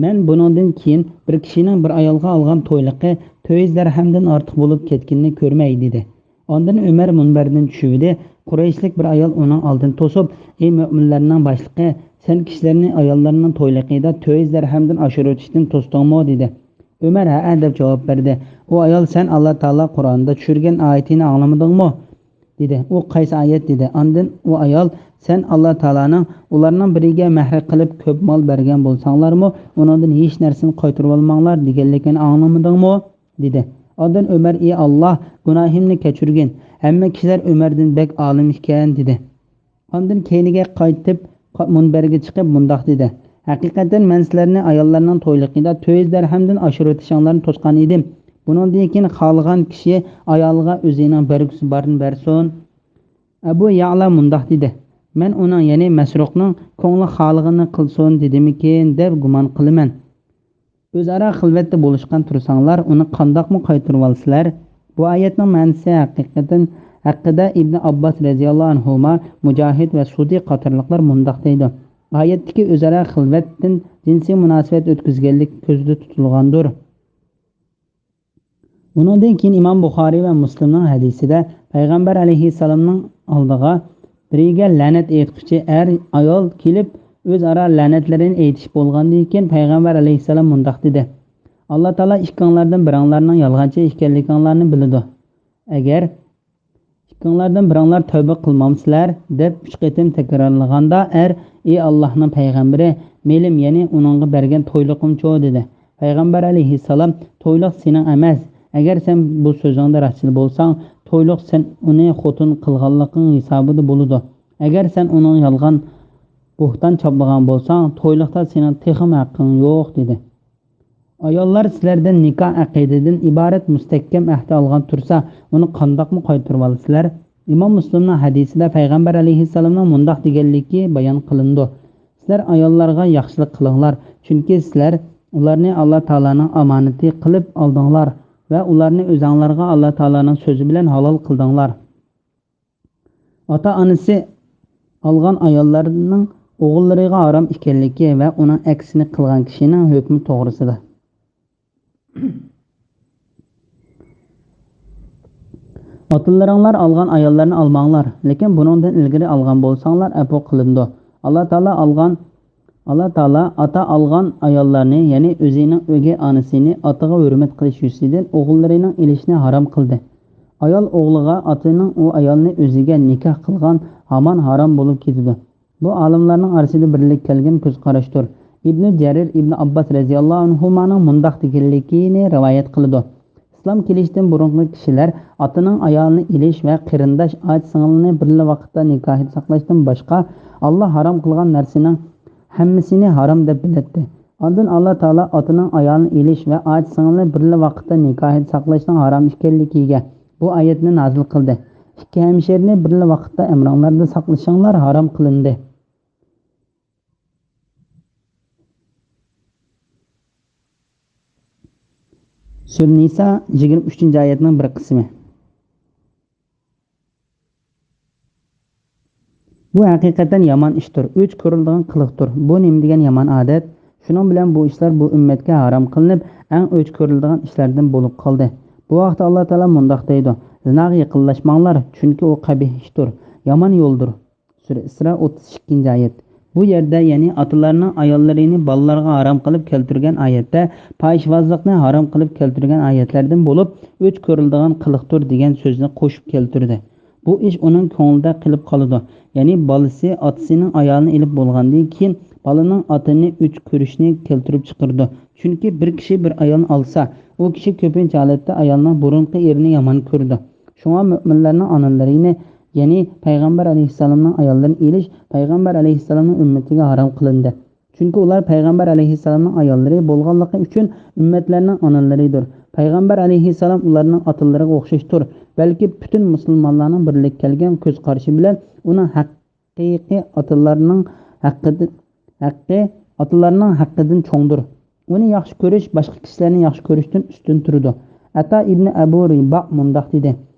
مەن بۇنىڭدىن كېيىن بىر كىشىنىڭ بىر ئايالغا ئالغان تويلۇقى تۆت يۈز دەرھەمدىن ئارتۇق بولۇپ كەتكىنىنى كۆرمەي، دېدى. ئاندىن ئۆمەر مۇنبەردىن چۈشۈۋىدى، قۇرەيشلىك بىر ئايال ئۇنىڭ ئالدىنى توسۇپ، ئى مۆمىنلەرنىڭ باشلىقى، سەن كىشىلەرنى ئاياللىرىنىڭ تويلۇقىدا تۆت يۈز دەرھەمدىن ئاشۇرۇۋېتىشتىن توستۇڭمۇ؟ دېدى. ئۆمەر ھەئە دەپ جاۋاب بەردى. ئۇ ئايال، سەن ئاللا تائالا قۇرئاندا چۈشۈرگەن ئايىتىنى ئاڭلىمىدىڭمۇ؟ دېدى. ئۇ قايسى ئايەت؟ دېدى. ئاندىن ئۇ ئايال، سەن ئاللا تائالانىڭ ئۇلارنىڭ بىرىگە مەھرى قىلىپ كۆپ مال بەرگەن بولساڭلارمۇ، ئۇنىڭدىن ھېچ نەرسىنى قايتۇرۇۋالماڭلار دېگەنلىكىنى ئاڭلىمىدىڭمۇ؟ دېدى. ئاندىن ئۆمەر، ئى ئاللا، گۇناھىمنى كەچۈرگىن، ھەممە كىشىلەر ئۆمەردىن بەك ئالىم ئىكەن، دېدى. ئاندىن كەينىگە قايتىپ، قا-، مۇنبەرگە چىقىپ مۇنداق دېدى: ھەقىقەتەن مەن سىلەرنى ئاياللارنىڭ تويلۇقىدا تۆت يۈز دەرھەمدىن ئاشۇرۇۋېتىشىڭلارنى توسقان ئىدىم. بۇنىڭدىن كېيىن خالىغان كىشى ئايالىغا ئۆزىنىڭ بەرگۈسى بارىنى بەرسۇن. ئەبۇ يەئلا مۇنداق دېدى: مەن ئۇنىڭ، يەنى مەسرۇقنىڭ كۆڭلى خالىغىنىنى قىلسۇن دېدىمىكىن دەپ گۇمان قىلىمەن. ئۆزئارا خىلۋەتتە بولۇشقان تۇرساڭلار، ئۇنى قانداقمۇ قايتۇرۇۋالىسىلەر؟ بۇ ئايەتنىڭ مەنىسى ھەقىقەتەن ھەققىدە ئىبنى ئابباس رەزىياللاھۇ ئەنھۇما، مۇجاھىد ۋە سۇدى قاتارلىقلار مۇنداق دەيدۇ: ئايەتتىكى ئۆزئارا خىلۋەتتىن جىنسىي مۇناسىۋەت ئۆتكۈزگەنلىك كۆزدە تۇتۇلغاندۇر. ئۇنىڭدىن كېيىن ئىمام بۇخارىي ۋە مۇسلىمنىڭ ھەدىسىدە پەيغەمبەر ئەلەيھىسسالامنىڭ ئالدىغا بىرىگە لەنەت ئېيتقۇچى ئەر ئايال كېلىپ، ئۆزئارا لەنەتلىرىنى ئېيتىشىپ بولغاندىن كېيىن، پەيغەمبەر ئەلەيھىسسالام مۇنداق دېدى: «ئاللا تائالا ئىككىڭلاردىن بىرىڭلارنىڭ يالغانچى ئىكەنلىكىڭلارنى بىلىدۇ. ئەگەر ئىككىڭلاردىن بىرىڭلار تەۋبە قىلمامسىلەر؟» دەپ ئۈچ قېتىم تەكرارلىغاندا، ئەر: «ئى ئاللاھنىڭ پەيغەمبىرى، مېلىم، يەنى ئۇنىڭغا بەرگەن تويلۇقۇمچۇ؟» دېدى. پەيغەمبەر ئەلەيھىسسالام: «تويلۇق سېنىڭ ئەمەس. ئەگەر سەن بۇ سۆزۈڭدە راستچىل بولساڭ، تويلۇق سەن ئۇنى خوتۇن قىلغانلىقىڭ ھېسابىدا بولىدۇ. ئەگەر سەن ئۇنىڭ يالغان، بوھتان چاپلىغان بولساڭ، تويلۇقتا سېنىڭ تېخىمۇ ھەققىڭ يوق» دېدى. «ئاياللار سىلەردىن نىكاھ ئەقىدىدىن ئىبارەت مۇستەھكەم ئەھدى ئالغان تۇرسا، ئۇنى قانداقمۇ قايتۇرۇۋالىسىلەر؟» ئىمام مۇسلىمنىڭ ھەدىسىدە پەيغەمبەر ئەلەيھىسسالامنىڭ مۇنداق دېگەنلىكى بايان قىلىنىدۇ: «سىلەر ئاياللارغا ياخشىلىق قىلىڭلار، چۈنكى سىلەر ئۇلارنى ئاللا تائالانىڭ ئامانىتى قىلىپ ئالدىڭلار ۋە ئۇلارنى ئۆزەڭلارغا ئاللا تائالانىڭ سۆزى بىلەن ھالال قىلدىڭلار.» ئاتا-ئانىسى ئالغان ئاياللارنىڭ ئوغۇللىرىغا ھارام ئىكەنلىكى ۋە ئۇنىڭ ئەكسىنى قىلغان كىشىنىڭ ھۆكمى توغرىسىدا. ئاتىلىرىڭلار ئالغان ئاياللارنى ئالماڭلار، لېكىن بۇنىڭدىن ئىلگىرى ئالغان بولساڭلار، ئەپۇ قىلىنىدۇ. ئاللا تائالا ئالغان، ئاللا تائالا ئاتا ئالغان ئاياللارنى، يەنى ئۆزىنىڭ ئۆگەي ئانىسىنى ئاتىغا ھۆرمەت قىلىش يۈزىسىدىن ئوغۇللىرىنىڭ ئېلىشىنى ھارام قىلدى. ئايال ئوغلىغا ئاتىنىڭ ئۇ ئايالنى ئۆزىگە نىكاھ قىلغان ھامان ھارام بولۇپ كېتىدۇ. بۇ ئالىملارنىڭ ئارىسىدا بىرلىككە كەلگەن كۆز قاراشتۇر. ئىبنى جەرىر ئىبنى ئابباس رەزىياللاھۇ ئەنھۇمانىڭ مۇنداق دېگەنلىكىنى رىۋايەت قىلىدۇ: «ئىسلام كېلىشتىن بۇرۇنقى كىشىلەر ئاتىنىڭ ئايالىنى ئېلىش ۋە قېرىنداش ئاچا-سىڭىلنى بىرلا ۋاقىتتا نىكاھىدا ساقلاشتىن باشقا، ئاللا ھارام قىلغان نەرسىنىڭ ھەممىسىنى ھارام دەپ بىلەتتى. ئاندىن ئاللا تائالا ئاتىنىڭ ئايالىنى ئېلىش ۋە ئاچا-سىڭىلنى بىرلا ۋاقىتتا نىكاھىدا ساقلاشنىڭ ھارام ئىكەنلىكىگە بۇ ئايەتنى نازىل قىلدى. ئىككى ھەمشىرىنى بىرلا ۋاقىتتا ئەمرىڭلاردا ساقلىشىڭلار ھارام قىلىندى.» سۈرە نىسا يىگىرمە ئۈچىنچى ئايەتنىڭ بىر قىسمى. بۇ ھەقىقەتەن يامان ئىشتۇر، ئۆچ كۆرۈلىدىغان قىلىقتۇر. بۇ نېمە دېگەن يامان ئادەت؟ شۇنىڭ بىلەن بۇ ئىشلار بۇ ئۈممەتكە ھارام قىلىنىپ، ئەڭ ئۆچ كۆرۈلىدىغان ئىشلاردىن بولۇپ قالدى. بۇ ھەقتە ئاللا تائالا مۇنداق دەيدۇ: «زىناغا يېقىنلاشماڭلار، چۈنكى ئۇ قەبىھ ئىشتۇر، يامان يولدۇر.» سۈرە ئىسرا، ئوتتۇز ئىككىنچى ئايەت. بۇ يەردە، يەنى ئاتىلارنىڭ ئاياللىرىنى بالىلارغا ھارام قىلىپ كەلتۈرگەن ئايەتتە، پاھىشۋازلىقنى ھارام قىلىپ كەلتۈرگەن ئايەتلەردىن بولۇپ، ئۆچ كۆرۈلىدىغان قىلىقتۇر دېگەن سۆزنى قوشۇپ كەلتۈردى. بۇ ئىش ئۇنىڭ كۆڭلىدە قېلىپ قالىدۇ. يەنى بالىسى ئاتىسىنىڭ ئايالىنى ئېلىپ بولغاندىن كېيىن، بالىنىڭ ئاتىنى ئۆچ كۆرۈشنى كەلتۈرۈپ چىقىرىدۇ. چۈنكى بىر كىشى بىر ئايالنى ئالسا، ئۇ كىشى كۆپىنچە ھالەتتە ئايالنىڭ بۇرۇنقى ئېرىنى يامان كۆرىدۇ. شۇڭا مۆمىنلەرنىڭ ئانىلىرىنى، يەنى پەيغەمبەر ئەلەيھىسسالامنىڭ ئاياللىرىنى ئېلىش پەيغەمبەر ئەلەيھىسسالامنىڭ ئۈممىتىگە ھارام قىلىندى. چۈنكى ئۇلار پەيغەمبەر ئەلەيھىسسالامنىڭ ئاياللىرى بولغانلىقى ئۈچۈن ئۈممەتلەرنىڭ ئانىلىرىدۇر. پەيغەمبەر ئەلەيھىسسالام ئۇلارنىڭ ئاتىلىرىغا ئوخشاشتۇر، بەلكى پۈتۈن مۇسۇلمانلارنىڭ بىرلىككە كەلگەن كۆز قارىشى بىلەن ئۇنىڭ ھەققى ئاتىلارنىڭ ھەققىدىن، ھەققى ئاتىلارنىڭ ھەققىدىن چوڭدۇر. ئۇنى ياخشى كۆرۈش باشقا كىشىلەرنى ياخشى كۆرۈشتىن ئۈستۈن تۇرىدۇ. ئەتا ئىبنى ئەبۇ رىبا مۇنداق دېدى: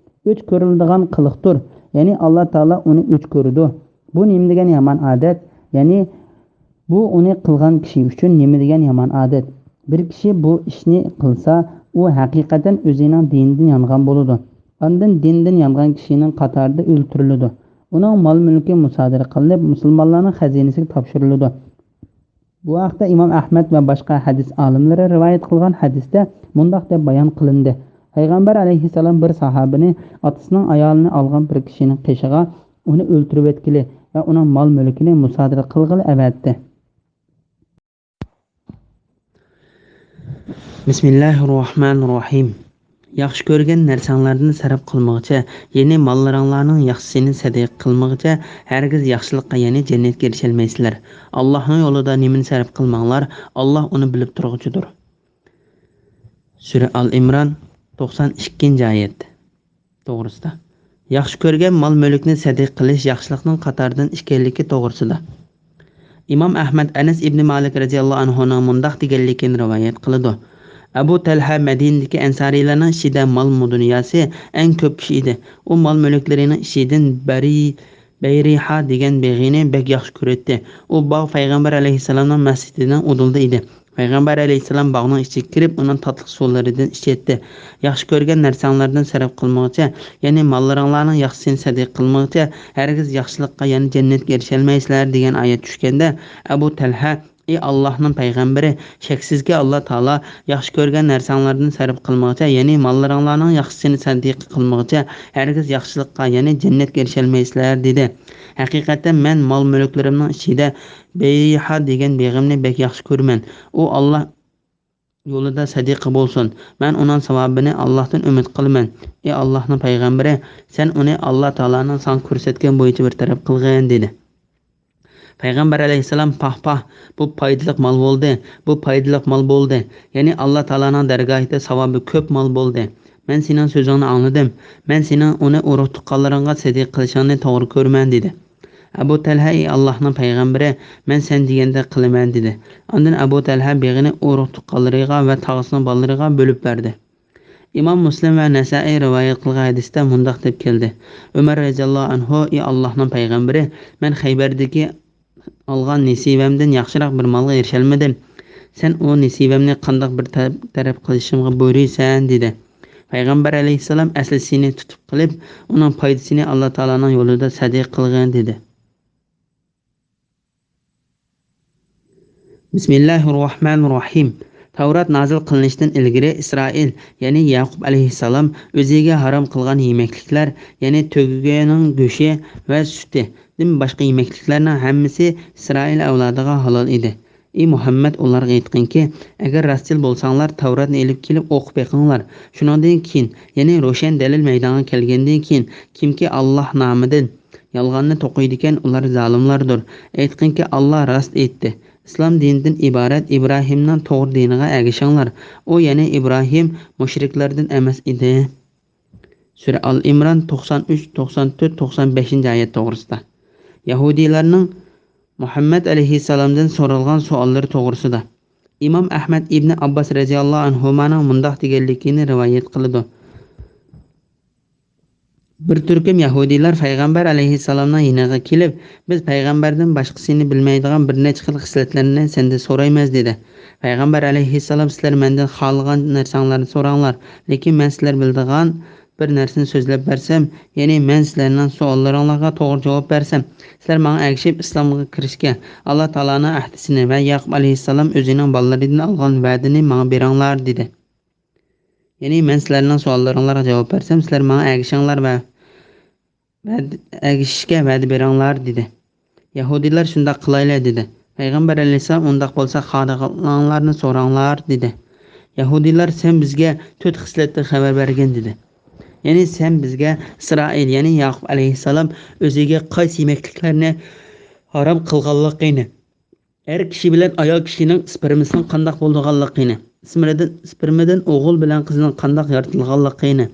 «ئۆچ كۆرۈلىدىغان قىلىقتۇر، يەنى ئاللا تائالا ئۇنى ئۆچ كۆرىدۇ. بۇ نېمە دېگەن يامان ئادەت؟ يەنى بۇ ئۇنى قىلغان كىشى ئۈچۈن نېمە دېگەن يامان ئادەت؟ بىر كىشى بۇ ئىشنى قىلسا، ئۇ ھەقىقەتەن ئۆزىنىڭ دىنىدىن يانغان بولىدۇ. ئاندىن دىندىن يانغان كىشىنىڭ قاتارىدا ئۆلتۈرۈلىدۇ. ئۇنىڭ مال-مۈلكى مۇسادىرە قىلىنىپ، مۇسۇلمانلارنىڭ خەزىنىسىگە تاپشۇرۇلىدۇ.» بۇ ھەقتە ئىمام ئەھمەد ۋە باشقا ھەدىس ئالىملىرى رىۋايەت قىلغان ھەدىستە مۇنداق دەپ بايان قىلىندى: پەيغەمبەر ئەلەيھىسسالام بىر ساھابىنى ئاتىسىنىڭ ئايالىنى ئالغان بىر كىشىنىڭ قېشىغا ئۇنى ئۆلتۈرۈۋەتكىلى ۋە ئۇنىڭ مال-مۈلكىنى مۇسادىرە قىلغىلى ئەۋەتتى. بىسمىللاھىررەھمانىررەھىم. ياخشى كۆرگەن نەرسەڭلاردىن سەرپ قىلمىغۇچە، يەنى ماللىرىڭلارنىڭ ياخشىسىنى سەدىقە قىلمىغۇچە، ھەرگىز ياخشىلىققا، يەنى جەننەتكە ئېرىشەلمەيسىلەر. ئاللاھنىڭ يولىدا نېمىنى سەرپ قىلماڭلار، ئاللاھ ئۇنى بىلىپ تۇرغۇچىدۇر. سۈرە ئال ئىمران، توقسان ئىككىنچى ئايەت توغرىسىدا. ياخشى كۆرگەن مال-مۈلۈكنى سەدىقە قىلىش ياخشىلىقنىڭ قاتارىدىن ئىكەنلىكى توغرىسىدا. ئىمام ئەھمەد ئەنەس ئىبنى مالىك رەزىياللاھۇ ئەنھۇنىڭ مۇنداق دېگەنلىكىنى رىۋايەت قىلىدۇ: ئەبۇ تەلھە مەدىنىدىكى ئەنسارىيلارنىڭ ئىچىدە مال-دۇنياسى ئەڭ كۆپ كىشى ئىدى. ئۇ مال-مۈلۈكلىرىنىڭ ئىچىدىن بەرى-، بەيرىھا دېگەن بېغىنى بەك ياخشى كۆرەتتى. ئۇ باغ پەيغەمبەر ئەلەيھىسسالامنىڭ مەسچىتىنىڭ ئۇدۇلىدا ئىدى. پەيغەمبەر ئەلەيھىسسالام باغنىڭ ئىچىگە كىرىپ، ئۇنىڭ تاتلىق سۇلىرىدىن ئىچەتتى. ياخشى كۆرگەن نەرسەڭلاردىن سەرپ قىلمىغىچە، يەنى ماللىرىڭلارنىڭ ياخشىسىنى سەدىقە قىلمىغىچە، ھەرگىز ياخشىلىققا، يەنى جەننەتكە ئېرىشەلمەيسىلەر، دېگەن ئايەت چۈشكەندە، ئەبۇ تەلھە، ئى ئاللاھنىڭ پەيغەمبىرى، شەكسىزكى، ئاللا تائالا ياخشى كۆرگەن نەرسەڭلاردىن سەرپ قىلمىغىچە، يەنى ماللىرىڭلارنىڭ ياخشىسىنى سەدىقە قىلمىغىچە، ھەرگىز ياخشىلىققا، يەنى جەننەتكە ئېرىشەلمەيسىلەر، دېدى. ھەقىقەتەن مەن مال-مۈلۈكلىرىمنىڭ ئىچىدە بەيھا دېگەن بېغىمنى بەك ياخشى كۆرىمەن. ئۇ ئاللا يولىدا سەدىقە بولسۇن. مەن ئۇنىڭ ساۋابىنى ئاللاھتىن ئۈمىد قىلىمەن. ئى ئاللاھنىڭ پەيغەمبىرى، سەن ئۇنى ئاللا تائالانىڭ ساڭا كۆرسەتكەن بويىچە بىر تەرەپ قىلغىن، دېدى. پەيغەمبەر ئەلەيھىسسالام، پاھ، پاھ، بۇ پايدىلىق مال بولدى، بۇ پايدىلىق مال بولدى. يەنى ئاللا تائالانىڭ دەرگاھىدا ساۋابى كۆپ مال بولدى. مەن سېنىڭ سۆزۈڭنى ئاڭلىدىم. مەن سېنىڭ ئۇنى ئۇرۇق-تۇغقانلىرىڭغا سەدىقە قىلىشىڭنى توغرا كۆرىمەن، دېدى. ئەبۇ تەلھە، ئى ئاللاھنىڭ پەيغەمبىرى، مەن سەن دېگەندەك قىلىمەن، دېدى. ئاندىن ئەبۇ تەلھە بېغىنى ئۇرۇق-تۇغقانلىرىغا ۋە تاغىسىنىڭ بالىلىرىغا بۆلۈپ بەردى. ئىمام مۇسلىم ۋە نەسائىي رىۋايەت قىلغان ھەدىستە مۇنداق دەپ كەلدى، ئۆمەر رەزىياللاھۇ ئەنھۇ، ئى ئاللاھنىڭ پەيغەمبىرى، مەن خەيبەردىكى ئالغان نېسىۋەمدىن ياخشىراق بىر مالغا ئېرىشەلمىدىم. سەن ئۇ نېسىۋەمنى قانداق بىر تەرەپ، تەرەپ قىلىشىمغا بۇيرۇيسەن، دېدى. پەيغەمبەر ئەلەيھىسسالام، ئەسلىسىنى تۇتۇپ قېلىپ، ئۇنىڭ پايدىسىنى ئاللا تائالانىڭ يولىدا سەدىقە قىلغىن، دېدى. بىسمىللاھىر راھمانىر راھىم. تەۋرات نازىل قىلىنىشتىن ئىلگىرى ئىسرائىل، يەنى يەقۇب ئەلەيھىسسالام ئۆزىگە ھارام قىلغان يېمەكلىكلەر، يەنى تۆگىنىڭ گۆشى ۋە سۈتىدىن باشقا يېمەكلىكلەرنىڭ ھەممىسى ئىسرائىل ئەۋلادىغا ھالال ئىدى. ئى مۇھەممەد، ئۇلارغا ئېيتقىنكى، ئەگەر راستچىل بولساڭلار، تەۋراتنى ئېلىپ كېلىپ ئوقۇپ بېقىڭلار. شۇنىڭدىن كېيىن، يەنى روشەن دەلىل مەيدانغا كەلگەندىن كېيىن، كىمكى ئاللاھ نامىدىن يالغاننى توقۇيدىكەن، ئۇلار زالىملاردۇر. ئېيتقىنكى، ئاللاھ راست ئېيتتى. ئىسلام دىنىدىن ئىبارەت ئىبراھىمنىڭ توغرا دىنىغا ئەگىشىڭلار. ئۇ، يەنى ئىبراھىم، مۇشرىكلاردىن ئەمەس ئىدى. سۈرە ئال ئىمران، توقسان ئۈچ، توقسان تۆت، توقسان بەشىنچى ئايەت توغرىسىدا. يەھۇدىيلارنىڭ مۇھەممەد ئەلەيھىسسالامدىن سورالغان سوئاللىرى توغرىسىدا. ئىمام ئەھمەد ئىبنى ئابباس رەزىياللاھۇ ئەنھۇمانىڭ مۇنداق دېگەنلىكىنى رىۋايەت قىلىدۇ. بىر تۈركۈم يەھۇدىيلار پەيغەمبەر ئەلەيھىسسالامنىڭ يېنىغا كېلىپ، بىز پەيغەمبەردىن باشقىسىنى بىلمەيدىغان بىر نەچچە خىل خىسلەتلەرنى سەندىن سورايمىز، دېدى. پەيغەمبەر ئەلەيھىسسالام، سىلەر مەندىن خالىغان نەرسەڭلارنى سوراڭلار، لېكىن مەن سىلەر بىلىدىغان بىر نەرسىنى سۆزلەپ بەرسەم، يەنى مەن سىلەرنىڭ سوئاللىرىڭلارغا توغرا جاۋاب بەرسەم، سىلەر ماڭا ئەگىشىپ ئىسلامغا كىرىشكە، ئاللا تائالانىڭ ئەھدىسىنى ۋە يەقۇب ئەلەيھىسسالام ئۆزىنىڭ بالىلىرىدىن ئالغان ۋەدىنى ماڭا بېرىڭلار، دېدى. يەنى مەن سىلەرنىڭ سوئاللىرىڭلارغا جاۋاب بەرسەم، سىلەر ماڭا ئەگىشىڭلار ۋە ۋەد-، ئەگىشىشكە ۋەدە بېرىڭلار، دېدى. يەھۇدىيلار شۇنداق قىلايلى، دېدى. پەيغەمبەر ئەلەيھىسسالام، ئۇنداق بولسا خالىغانلارنى سوراڭلار، دېدى. يەھۇدىيلار، سەن بىزگە تۆت خىسلەتتىن خەۋەر بەرگىن، دېدى. يەنى سەن بىزگە ئىسرائىل، يەنى ياقۇپ ئەلەيھىسسالام ئۆزىگە قايسى يېمەكلىكلەرنى ھارام قىلغانلىقىنى، ئەر كىشى بىلەن ئايال كىشىنىڭ ئىسپېرمىسىنىڭ قانداق بولىدىغانلىقىنى، ئىسمىرىدىن، ئىسپېرمىدىن ئوغۇل بىلەن قىزنىڭ قانداق يارىتىلغانلىقىنى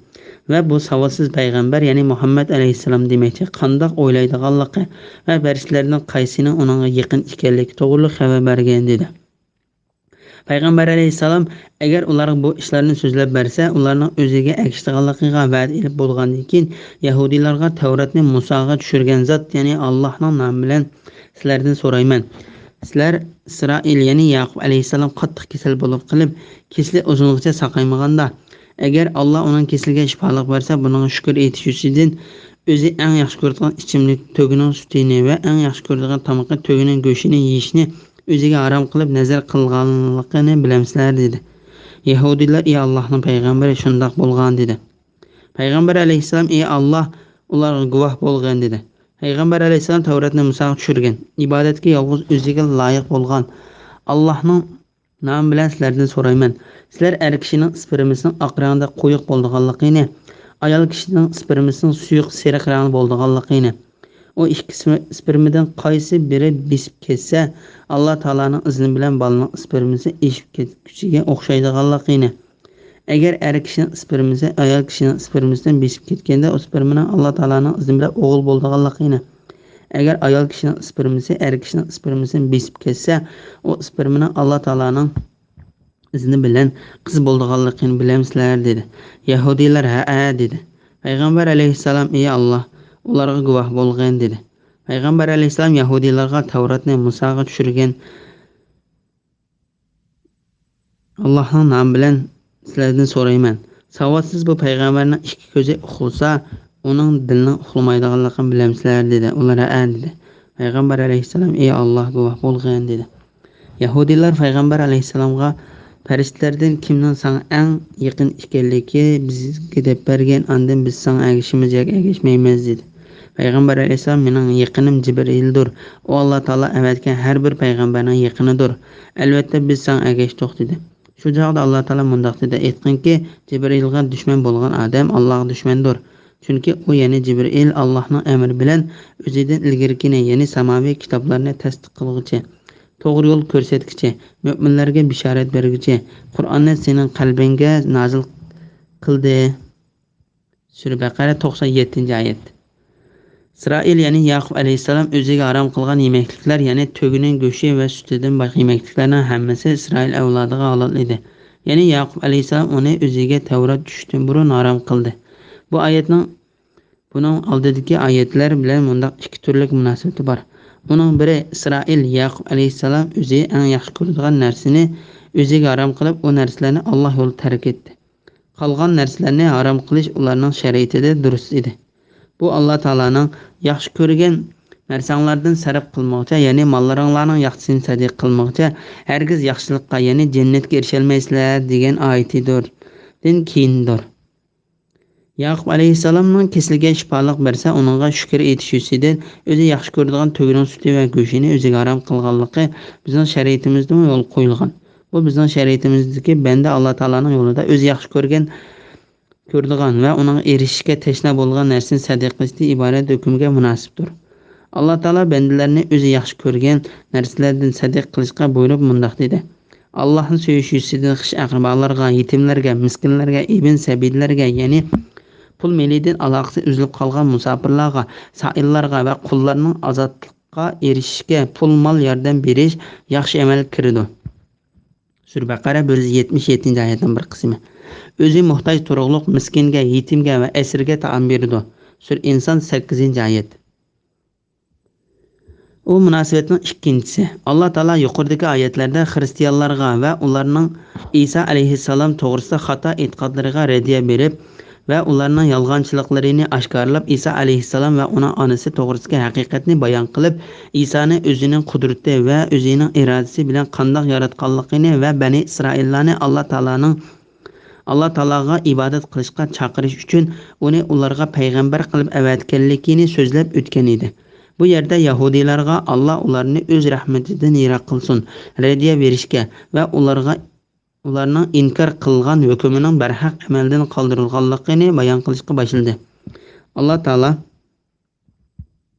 ۋە بۇ ساۋاتسىز پەيغەمبەر، يەنى مۇھەممەد ئەلەيھىسسالام دېمەكچى، قانداق ئويلايدىغانلىقى ۋە پەرىشتىلەردىن قايسىنىڭ ئۇنىڭغا يېقىن ئىكەنلىكى توغرىلىق خەۋەر بەرگىن، دېدى. پەيغەمبەر ئەلەيھىسسالام ئەگەر ئۇلارغا بۇ ئىشلارنى سۆزلەپ بەرسە، ئۇلارنىڭ ئۆزىگە ئەگىشىدىغانلىقىغا ۋەدە ئېلىپ بولغاندىن كېيىن، يەھۇدىيلارغا تەۋراتنى مۇساغا چۈشۈرگەن زات، يەنى ئاللاھنىڭ نامى بىلەن سىلەردىن سورايمەن. سىلەر ئىسرائىل، يەنى ياقۇپ ئەلەيھىسسالام قاتتىق كېسەل بولۇپ قېلىپ، كېسىلى ئۇزۇنغىچە ساقايمىغاندا، ئەگەر ئاللا ئۇنىڭ كېسىلىگە شىپالىق بەرسە، بۇنىڭغا شۈكۈر ئېيتىش ئۈچۈن ئۆزى ئەڭ ياخشى كۆرىدىغان ئىچىملىك تۆگىنىڭ سۈتىنى ۋە ئەڭ ياخشى كۆرىدىغان تامىقى تۆگىنىڭ گۆشىنى يېيىشنى ئۆزىگە ھارام قىلىپ نەزەر قىلغانلىقىنى بىلەمسىلەر؟ دېدى. يەھۇدىيلار، ئى ئاللاھنىڭ پەيغەمبىرى، شۇنداق بولغان، دېدى. پەيغەمبەر ئەلەيھىسسالام، ئى ئاللاھ، ئۇلارغا گۇۋاھ بولغىن، دېدى. پەيغەمبەر ئەلەيھىسسالام تەۋراتنى مۇساغا چۈشۈرگەن، ئىبادەتكە يالغۇز ئۆزىگە لايىق بولغان ئاللاھنىڭ نامى بىلەن سىلەردىن سورايمەن. سىلەر ئەر كىشىنىڭ ئىسپېرمىسىنىڭ ئاق رەڭدە قويۇق بولىدىغانلىقىنى، ئايال كىشىنىڭ ئىسپېرمىسىنىڭ سۇيۇق سېرىق رەڭدە بولىدىغانلىقىنى، ئۇ ئىككى ئىسپېرمىدىن قايسى بىرى بېسىپ كەتسە، ئاللا تائالانىڭ ئىزنى بىلەن بالىنىڭ ئىسپېرمىسى ئېشىپ كەتكۈچىگە ئوخشايدىغانلىقىنى، ئەگەر ئەر كىشىنىڭ ئىسپېرمىسى ئايال كىشىنىڭ ئىسپېرمىسىدىن بېسىپ كەتكەندە، ئۇ ئىسپېرمىنىڭ ئاللا تائالانىڭ ئىزنى بىلەن ئوغۇل بولىدىغانلىقىنى، ئەگەر ئايال كىشىنىڭ ئىسپېرمىسى ئەر كىشىنىڭ ئىسپېرمىسىدىن بېسىپ كەتسە، ئۇ ئىسپېرمىنىڭ ئاللا تائالانىڭ ئىزنى بىلەن قىز بولىدىغانلىقىنى بىلەمسىلەر؟ دېدى. يەھۇدىيلار، ھەئە، دېدى. پەيغەمبەر ئەلەيھىسسالام، ئى ئاللاھ، ئۇلارغا گۇۋاھ بولغىن، دېدى. پەيغەمبەر ئەلەيھىسسالام يەھۇدىيلارغا تەۋراتنى مۇساغا چۈشۈرگەن ئاللاھنىڭ نامى بىلەن سىلەردىن سورايمەن. ساۋاتسىز بۇ پەيغەمبەرنىڭ ئىككى كۆزى ئۇخلىسا، ئۇنىڭ دىلىنىڭ ئۇخلىمايدىغانلىقىنى بىلەمسىلەر؟ دېدى. ئۇلار ھەئە دېدى. پەيغەمبەر ئەلەيھىسسالام، ئى ئاللاھ گۇۋاھ بولغىن، دېدى. يەھۇدىيلار پەيغەمبەر ئەلەيھىسسالامغا، پەرىشتىلەردىن كىمنىڭ ساڭا ئەڭ يېقىن ئىكەنلىكى بىزگە دەپ بەرگىن، ئاندىن بىز ساڭا ئەگىشىمىز ياكى ئەگەشمەيمىز، دېدى. پەيغەمبەر ئەلەيھىسسالام، مېنىڭ يېقىنىم جىبرىئىلدۇر. ئۇ ئاللاھ تائالا ئەۋەتكەن ھەر بىر پەيغەمبەرنىڭ يېقىنىدۇر. ئەلۋەتتە، بىز ساڭا ئەگەشتۇق، دېدى. شۇ چاغدا ئاللاھ تائالا مۇنداق دېدى، ئېيتقىنكى، جىبرىئىلغا دۈشمەن بولغان ئادەم ئاللاھقا دۈشمەندۇر. چۈنكى ئۇ، يەنى جىبرىئىل، ئاللاھنىڭ ئەمرى بىلەن ئۆزىدىن ئىلگىرىكىنى، يەنى ساماۋىي كىتابلارنى تەستىق قىلغۇچى، توغرا يول كۆرسەتكۈچى، مۆمىنلەرگە بېشارەت بەرگۈچى، قۇرئاننى سېنىڭ قەلبىڭگە نازىل قىلدى. سۈرە بەقەرە، توقسان يەتتىنچى ئايەت. ئىسرائىل، يەنى ياقۇپ ئەلەيھىسسالام ئۆزىگە ھارام قىلغان يېمەكلىكلەر، يەنى تۆگىنىڭ گۆشى ۋە سۈتىدىن باشقا يېمەكلىكلەرنىڭ ھەممىسى ئىسرائىل ئەۋلادىغا ھالال ئىدى. يەنى ياقۇپ ئەلەيھىسسالام ئۇنى ئۆزىگە تەۋرات چۈشۈشتىن بۇرۇن ھارام قىلدى. بۇ ئايەتنىڭ، بۇنىڭ ئالدىدىكى ئايەتلەر بىلەن مۇنداق ئىككى تۈرلۈك مۇناسىۋىتى بار. ئۇنىڭ بىرى، ئىسرائىل، ياقۇپ ئەلەيھىسسالام ئۆزى ئەڭ ياخشى كۆرىدىغان نەرسىنى ئۆزىگە ھارام قىلىپ، ئۇ نەرسىلەرنى ئاللاھ يولىدا تەرك ئېتتى. قالغان نەرسىلەرنى ھارام قىلىش ئۇلارنىڭ شەرىئىتىدە دۇرۇس ئىدى. بۇ ئاللاھ تائالانىڭ ياخشى كۆرگەن نەرسەڭلاردىن سەرپ قىلمىغۇچە، يەنى ماللىرىڭلارنىڭ ياخشىسىنى سەدىقە قىلمىغۇچە، ھەرگىز ياخشىلىققا، يەنى جەننەتكە ئېرىشەلمەيسىلەر، دېگەن ئايىتىدۇر. دىن كېيىندۇر. ياقۇپ ئەلەيھىسسالامنىڭ كېسىلىگە شىپالىق بەرسە، ئۇنىڭغا شۈكۈر ئېيتىش يۈزىسىدىن ئۆزى ياخشى كۆرىدىغان تۆگىنىڭ سۈتى ۋە گۆشىنى ئۆزىگە ھارام قىلغانلىقى بىزنىڭ شەرىئىتىمىزدىمۇ يولغا قويۇلغان. بۇ بىزنىڭ شەرىئىتىمىزدىكى بەندە ئاللاھ تائالانىڭ يولىدا ئۆزى ياخشى كۆرگەن، كۆرىدىغان ۋە ئۇنىڭغا ئېرىشىشكە تەشنا بولغان نەرسىنى سەدىقە قىلىشتىن ئىبارەت ھۆكۈمگە مۇناسىپتۇر. ئاللاھ تائالا بەندىلەرنى ئۆزى ياخشى كۆرگەن نەرسىلەردىن سەدىقە قىلىشقا بۇيرۇپ مۇنداق دېدى، ئاللاھنى سۆيۈش يۈزىسىدىن خىش ئەقرىبالارغا، يېتىملەرگە، مىسكىنلەرگە، ئىبن سەبىللەرگە، يەنى پۇل مېلىدىن ئالاقىسى ئۈزۈلۈپ قالغان مۇساپىرلارغا، سائىللارغا ۋە قۇللارنىڭ ئازادلىققا ئېرىشىشىگە پۇل مال ياردەم بېرىش ياخشى ئەمەلگە كىرىدۇ. سۈرە بەقەرە، بىر يۈز يەتمىش يەتتىنچى ئايەتنىڭ بىر قىسمى. ئۆزى موھتاج تۇرۇقلۇق مىسكىنگە، يېتىمگە ۋە ئەسىرگە تائام بېرىدۇ. سۈرە ئىنسان، سەككىزىنچى ئايەت. ئۇ مۇناسىۋەتنىڭ ئىككىنچىسى. ئاللاھ تائالا يۇقىرىدىكى ئايەتلەردە خىرىستىيانلارغا ۋە ئۇلارنىڭ ئىسا ئەلەيھىسسالام توغرىسىدا خاتا ئېتىقادلىرىغا رەددىيە بېرىپ ۋە ئۇلارنىڭ يالغانچىلىقلىرىنى ئاشكارىلاپ، ئىسا ئەلەيھىسسالام ۋە ئۇنىڭ ئانىسى توغرىسىدىكى ھەقىقەتنى بايان قىلىپ، ئىسانى ئۆزىنىڭ قۇدرىتى ۋە ئۆزىنىڭ ئىرادىسى بىلەن قانداق ياراتقانلىقىنى ۋە بەنى ئىسرائىللارنى ئاللاھ تائالانىڭ، ئاللاھ تائالاغا ئىبادەت قىلىشقا چاقىرىش ئۈچۈن ئۇنى ئۇلارغا پەيغەمبەر قىلىپ ئەۋەتكەنلىكىنى سۆزلەپ ئۆتكەن ئىدى. بۇ يەردە يەھۇدىيلارغا، ئاللاھ ئۇلارنى ئۆز رەھمىتىدىن يىراق قىلسۇن، رەددىيە بېرىشكە ۋە ئۇلارغا، ئۇلارنىڭ ئىنكار قىلغان ھۆكمىنىڭ بەرھەق ئەمەلدىن قالدۇرۇلغانلىقىنى بايان قىلىشقا باشلىدى. ئاللاھ تائالا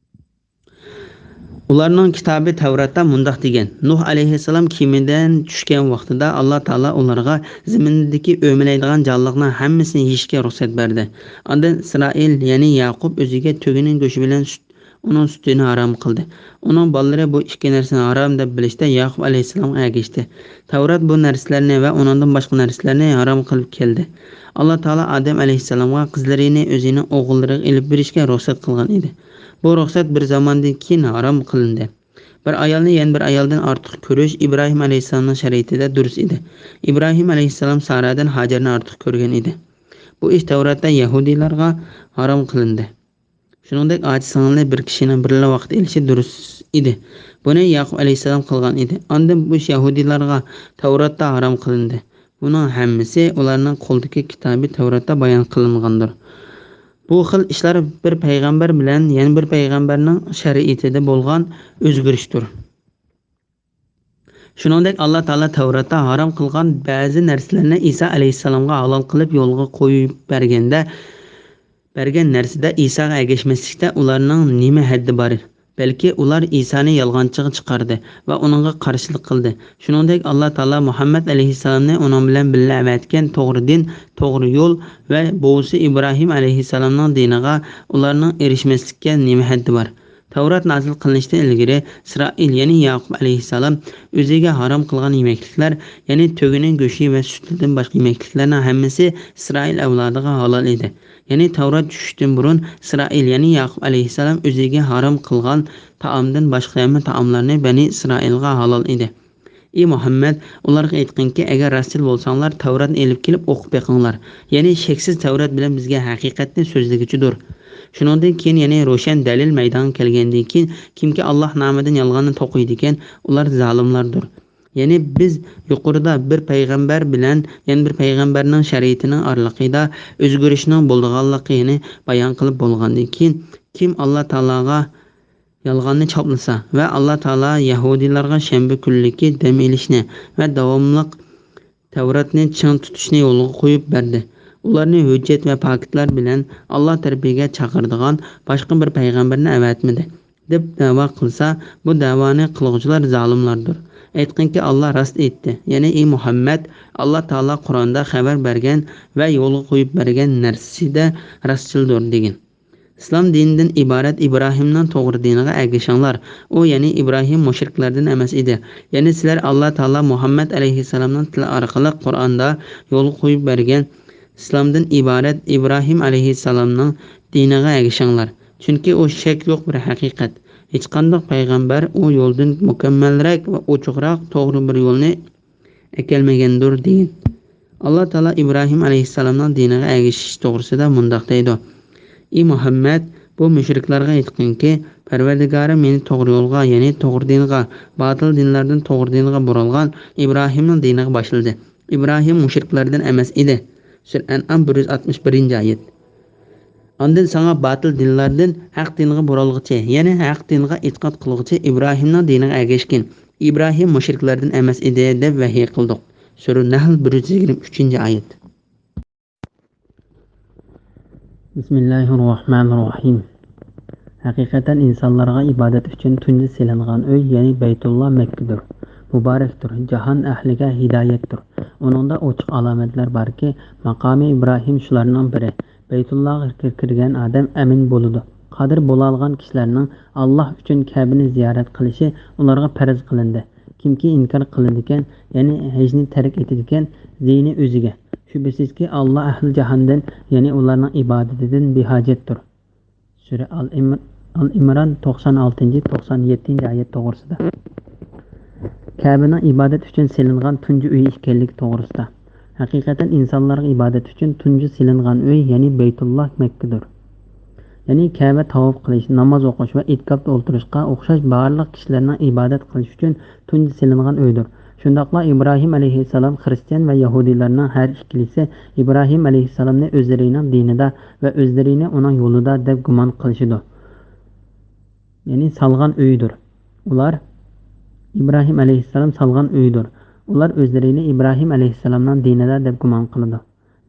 ئۇلارنىڭ كىتابى تەۋراتتا مۇنداق دېگەن، نۇھ ئەلەيھىسسالام كېمىدىن چۈشكەن ۋاقتىدا ئاللاھ تائالا ئۇلارغا زېمىندىكى ئۆمىلەيدىغان جانلىقنىڭ ھەممىسىنى يېيىشكە رۇخسەت بەردى. ئاندىن ئىسرائىل، يەنى ياقۇپ ئۆزىگە تۆگىنىڭ گۆشى بىلەن سۈت، ئۇنىڭ سۈتىنى ھارام قىلدى. ئۇنىڭ بالىلىرى بۇ ئىككى نەرسىنى ھارام دەپ بىلىشتە ياقۇپ ئەلەيھىسسالامغا ئەگەشتى. تەۋرات بۇ نەرسىلەرنى ۋە ئۇنىڭدىن باشقا نەرسىلەرنى ھارام قىلىپ كەلدى. ئاللاھ تائالا ئادەم ئەلەيھىسسالامغا قىزلىرىنى ئۆزىنىڭ ئوغۇللىرىغا ئېلىپ بېرىشكە رۇخسەت قىلغان ئىدى. بۇ رۇخسەت بىر زاماندىن كېيىن ھارام قىلىندى. بىر ئايالنى يەنە بىر ئايالدىن ئارتۇق كۆرۈش ئىبراھىم ئەلەيھىسسالامنىڭ شەرىئىتىدە دۇرۇس ئىدى. ئىبراھىم ئەلەيھىسسالام سارادىن ھاجەرنى ئارتۇق كۆرگەن ئىدى. بۇ ئىش تەۋراتتا يەھۇدىيلارغا ھارام قىلىندى. شۇنىڭدەك ئاچا سىڭىلنى بىر كىشىنىڭ بىرلا ۋاقىت ئېلىشى دۇرۇس ئىدى. بۇنى ياقۇپ ئەلەيھىسسالام قىلغان ئىدى. ئاندىن بۇ ئىش يەھۇدىيلارغا تەۋراتتا ھارام قىلىندى. بۇنىڭ ھەممىسى ئۇلارنىڭ قولىدىكى كىتابى تەۋراتتا بايان قىلىنغاندۇر. بۇ خىل ئىشلار بىر پەيغەمبەر بىلەن يەنە بىر پەيغەمبەرنىڭ شەرىئىتىدە بولغان ئۆزگىرىشتۇر. شۇنىڭدەك ئاللاھ تائالا تەۋراتتا ھارام قىلغان بەزى نەرسىلەرنى ئىسا ئەلەيھىسسالامغا ھالال قىلىپ يولغا قويۇپ بەرگەندە، بەرگەن نەرسىدە ئىساغا ئەگەشمەسلىكتە ئۇلارنىڭ نېمە ھەددى بار؟ بەلكى ئۇلار ئىسانى يالغانچىغا چىقاردى ۋە ئۇنىڭغا قارشىلىق قىلدى. شۇنىڭدەك ئاللاھ تائالا مۇھەممەد ئەلەيھىسسالامنى ئۇنىڭ بىلەن بىللە ئەۋەتكەن توغرا دىن، توغرا يول ۋە بوۋىسى ئىبراھىم ئەلەيھىسسالامنىڭ دىنىغا ئۇلارنىڭ ئېرىشمەسلىككە نېمە ھەددى بار؟ تەۋرات نازىل قىلىنىشتىن ئىلگىرى ئىسرائىل، يەنى ياقۇپ ئەلەيھىسسالام ئۆزىگە ھارام قىلغان يېمەكلىكلەر، يەنى تۆگىنىڭ گۆشى ۋە سۈتىدىن باشقا يېمەكلىكلەرنىڭ ھەممىسى ئىسرائىل ئەۋلادىغا ھالال ئىدى. يەنى تەۋرات چۈشۈشتىن بۇرۇن ئىسرائىل، يەنى ياقۇپ ئەلەيھىسسالام ئۆزىگە ھارام قىلغان تائامدىن باشقا ھەممە تائاملارنى بەنى ئىسرائىلغا ھالال ئىدى. ئى مۇھەممەد، ئۇلارغا ئېيتقىنكى، ئەگەر راستچىل بولساڭلار، تەۋراتنى ئېلىپ كېلىپ ئوقۇپ بېقىڭلار. يەنى شەكسىز تەۋرات بىلەن بىزگە ھەقىقەتنى سۆزلىگۈچىدۇر. شۇنىڭدىن كېيىن يەنى روشەن دەلىل مەيدانغا كەلگەندىن كېيىن، كىمكى ئاللاھ نامىدىن يالغاننى توقۇيدىكەن، ئۇلار زالىملاردۇر. يەنى بىز يۇقىرىدا بىر پەيغەمبەر بىلەن يەنە بىر پەيغەمبەرنىڭ شەرىئىتىنىڭ ئارىلىقىدا ئۆزگىرىشنىڭ بولىدىغانلىقىنى بايان قىلىپ بولغاندىن كېيىن، كىم ئاللاھ تائالاغا يالغاننى چاپلىسا ۋە ئاللاھ تائالا يەھۇدىيلارغا شەنبە كۈنلۈكى دەم ئېلىشنى ۋە داۋاملىق تەۋراتنى چىڭ تۇتۇشنى يولغا قويۇپ بەردى. ئۇلارنى ھۆججەت ۋە پاكىتلار بىلەن ئاللاھ تەرىپىگە چاقىرىدىغان باشقا بىر پەيغەمبەرنى ئەۋەتمىدى، دەپ دەۋا قىلسا، بۇ دەۋانى قىلغۇچىلار زالىملاردۇر. ئېيتقىنكى، ئاللاھ راست ئېيتتى. يەنى، ئى مۇھەممەد، ئاللاھ تائالا قۇرئاندا خەۋەر بەرگەن ۋە يولغا قويۇپ بەرگەن نەرسىدە راستچىلدۇر، دېگىن. ئىسلام دىنىدىن ئىبارەت ئىبراھىمنىڭ توغرا دىنىغا ئەگىشىڭلار. ئۇ، يەنى ئىبراھىم مۇشرىكلاردىن ئەمەس ئىدى. يەنى سىلەر ئاللاھ تائالا مۇھەممەد ئەلەيھىسسالامنىڭ تىلى ئارقىلىق قۇرئاندا يولغا قويۇپ بەرگەن ئىسلامدىن ئىبارەت ئىبراھىم ئەلەيھىسسالامنىڭ دىنىغا ئەگىشىڭلار. چۈنكى ئۇ شەك يوق بىر ھەقىقەت. ھېچقانداق پەيغەمبەر ئۇ يولدىن مۇكەممەلرەك ۋە ئوچۇقراق توغرا بىر يولنى ئەكەلمىگەندۇر، دېگىن. ئاللاھ تائالا ئىبراھىم ئەلەيھىسسالامنىڭ دىنىغا ئەگىشىش توغرىسىدا مۇنداق دەيدۇ: ئى مۇھەممەد، بۇ مۇشرىكلارغا ئېيتقىنكى، پەرۋەردىگارىم مېنى توغرا يولغا، يەنى توغرا دىنغا، باتىل دىنلاردىن توغرا دىنغا بۇرالغان ئىبراھىمنىڭ دىنىغا باشلىدى. ئىبراھىم مۇشرىكلاردىن ئەمەس ئىدى. سۈرە ئەنئام، بىر يۈز ئاتمىش بىرىنچى ئايەت. ئاندىن ساڭا باتىل دىنلاردىن ھەق دىنغا بۇرالغۇچى، يەنى ھەق دىنغا ئېتىقاد قىلغۇچى ئىبراھىمنىڭ دىنىغا ئەگەشكىن. ئىبراھىم مۇشرىكلاردىن ئەمەس ئىدى، دەپ ۋەھىي قىلدۇق. سۈرە نەھل، بىر يۈز يىگىرمە ئۈچىنچى ئايەت. بىسمىللاھىررەھمانىررەھىم. ھەقىقەتەن ئىنسانلارغا ئىبادەت ئۈچۈن تۇنجى سېلىنغان ئۆي، يەنى بەيتۇللا مەككىدۇر. مۇبارەكتۇر، جاھان ئەھلىگە ھىدايەتتۇر. ئۇنىڭدا ئوچۇق ئالامەتلەر باركى، ماقامى ئىبراھىم شۇلارنىڭ بىرى. بەيتۇللاغا كىر-، كىرگەن ئادەم ئەمىن بولىدۇ. قادىر بولالىغان كىشىلەرنىڭ ئاللاھ ئۈچۈن كەبىنى زىيارەت قىلىشى ئۇلارغا پەرز قىلىندى. كىمكى ئىنكار قىلىدىكەن، يەنى ھەجنى تەرك ئېتىدىكەن، زىيىنى ئۆزىگە. شۈبھىسىزكى، ئاللاھ ئەھلى جاھاندىن، يەنى ئۇلارنىڭ ئىبادىتىدىن بىھاجەتتۇر. سۈرە ئال ئىم-، ئال ئىمران، توقسان ئالتىنچى، توقسان يەتتىنچى ئايەت توغرىسىدا. كەبىنىڭ ئىبادەت ئۈچۈن سېلىنغان تۇنجى ئۆي ئىكەنلىكى توغرىسىدا. ھەقىقەتەن ئىنسانلارغا ئىبادەت ئۈچۈن تۇنجى سېلىنغان ئۆي، يەنى بەيتۇللا مەككىدۇر. يەنى كەبە تاۋاپ قىلىش، ناماز ئوقۇش ۋە ئېتىكاپتا ئولتۇرۇشقا ئوخشاش بارلىق كىشىلەرنىڭ ئىبادەت قىلىش ئۈچۈن تۇنجى سېلىنغان ئۆيدۇر. شۇنداقلا ئىبراھىم ئەلەيھىسسالام خىرىستىيان ۋە يەھۇدىيلارنىڭ ھەر ئىككىلىسى ئىبراھىم ئەلەيھىسسالامنى ئۆزلىرىنىڭ دىنىدا ۋە ئۆزلىرىنى ئۇنىڭ يولىدا دەپ گۇمان قىلىشىدۇ. يەنى سالغان ئۆيدۇر. ئۇلار ئىبراھىم ئەلەيھىسسالام سالغان ئۆيدۇر. ئۇلار ئۆزلىرىنى ئىبراھىم ئەلەيھىسسالامنىڭ دىنىدا دەپ گۇمان قىلىدۇ.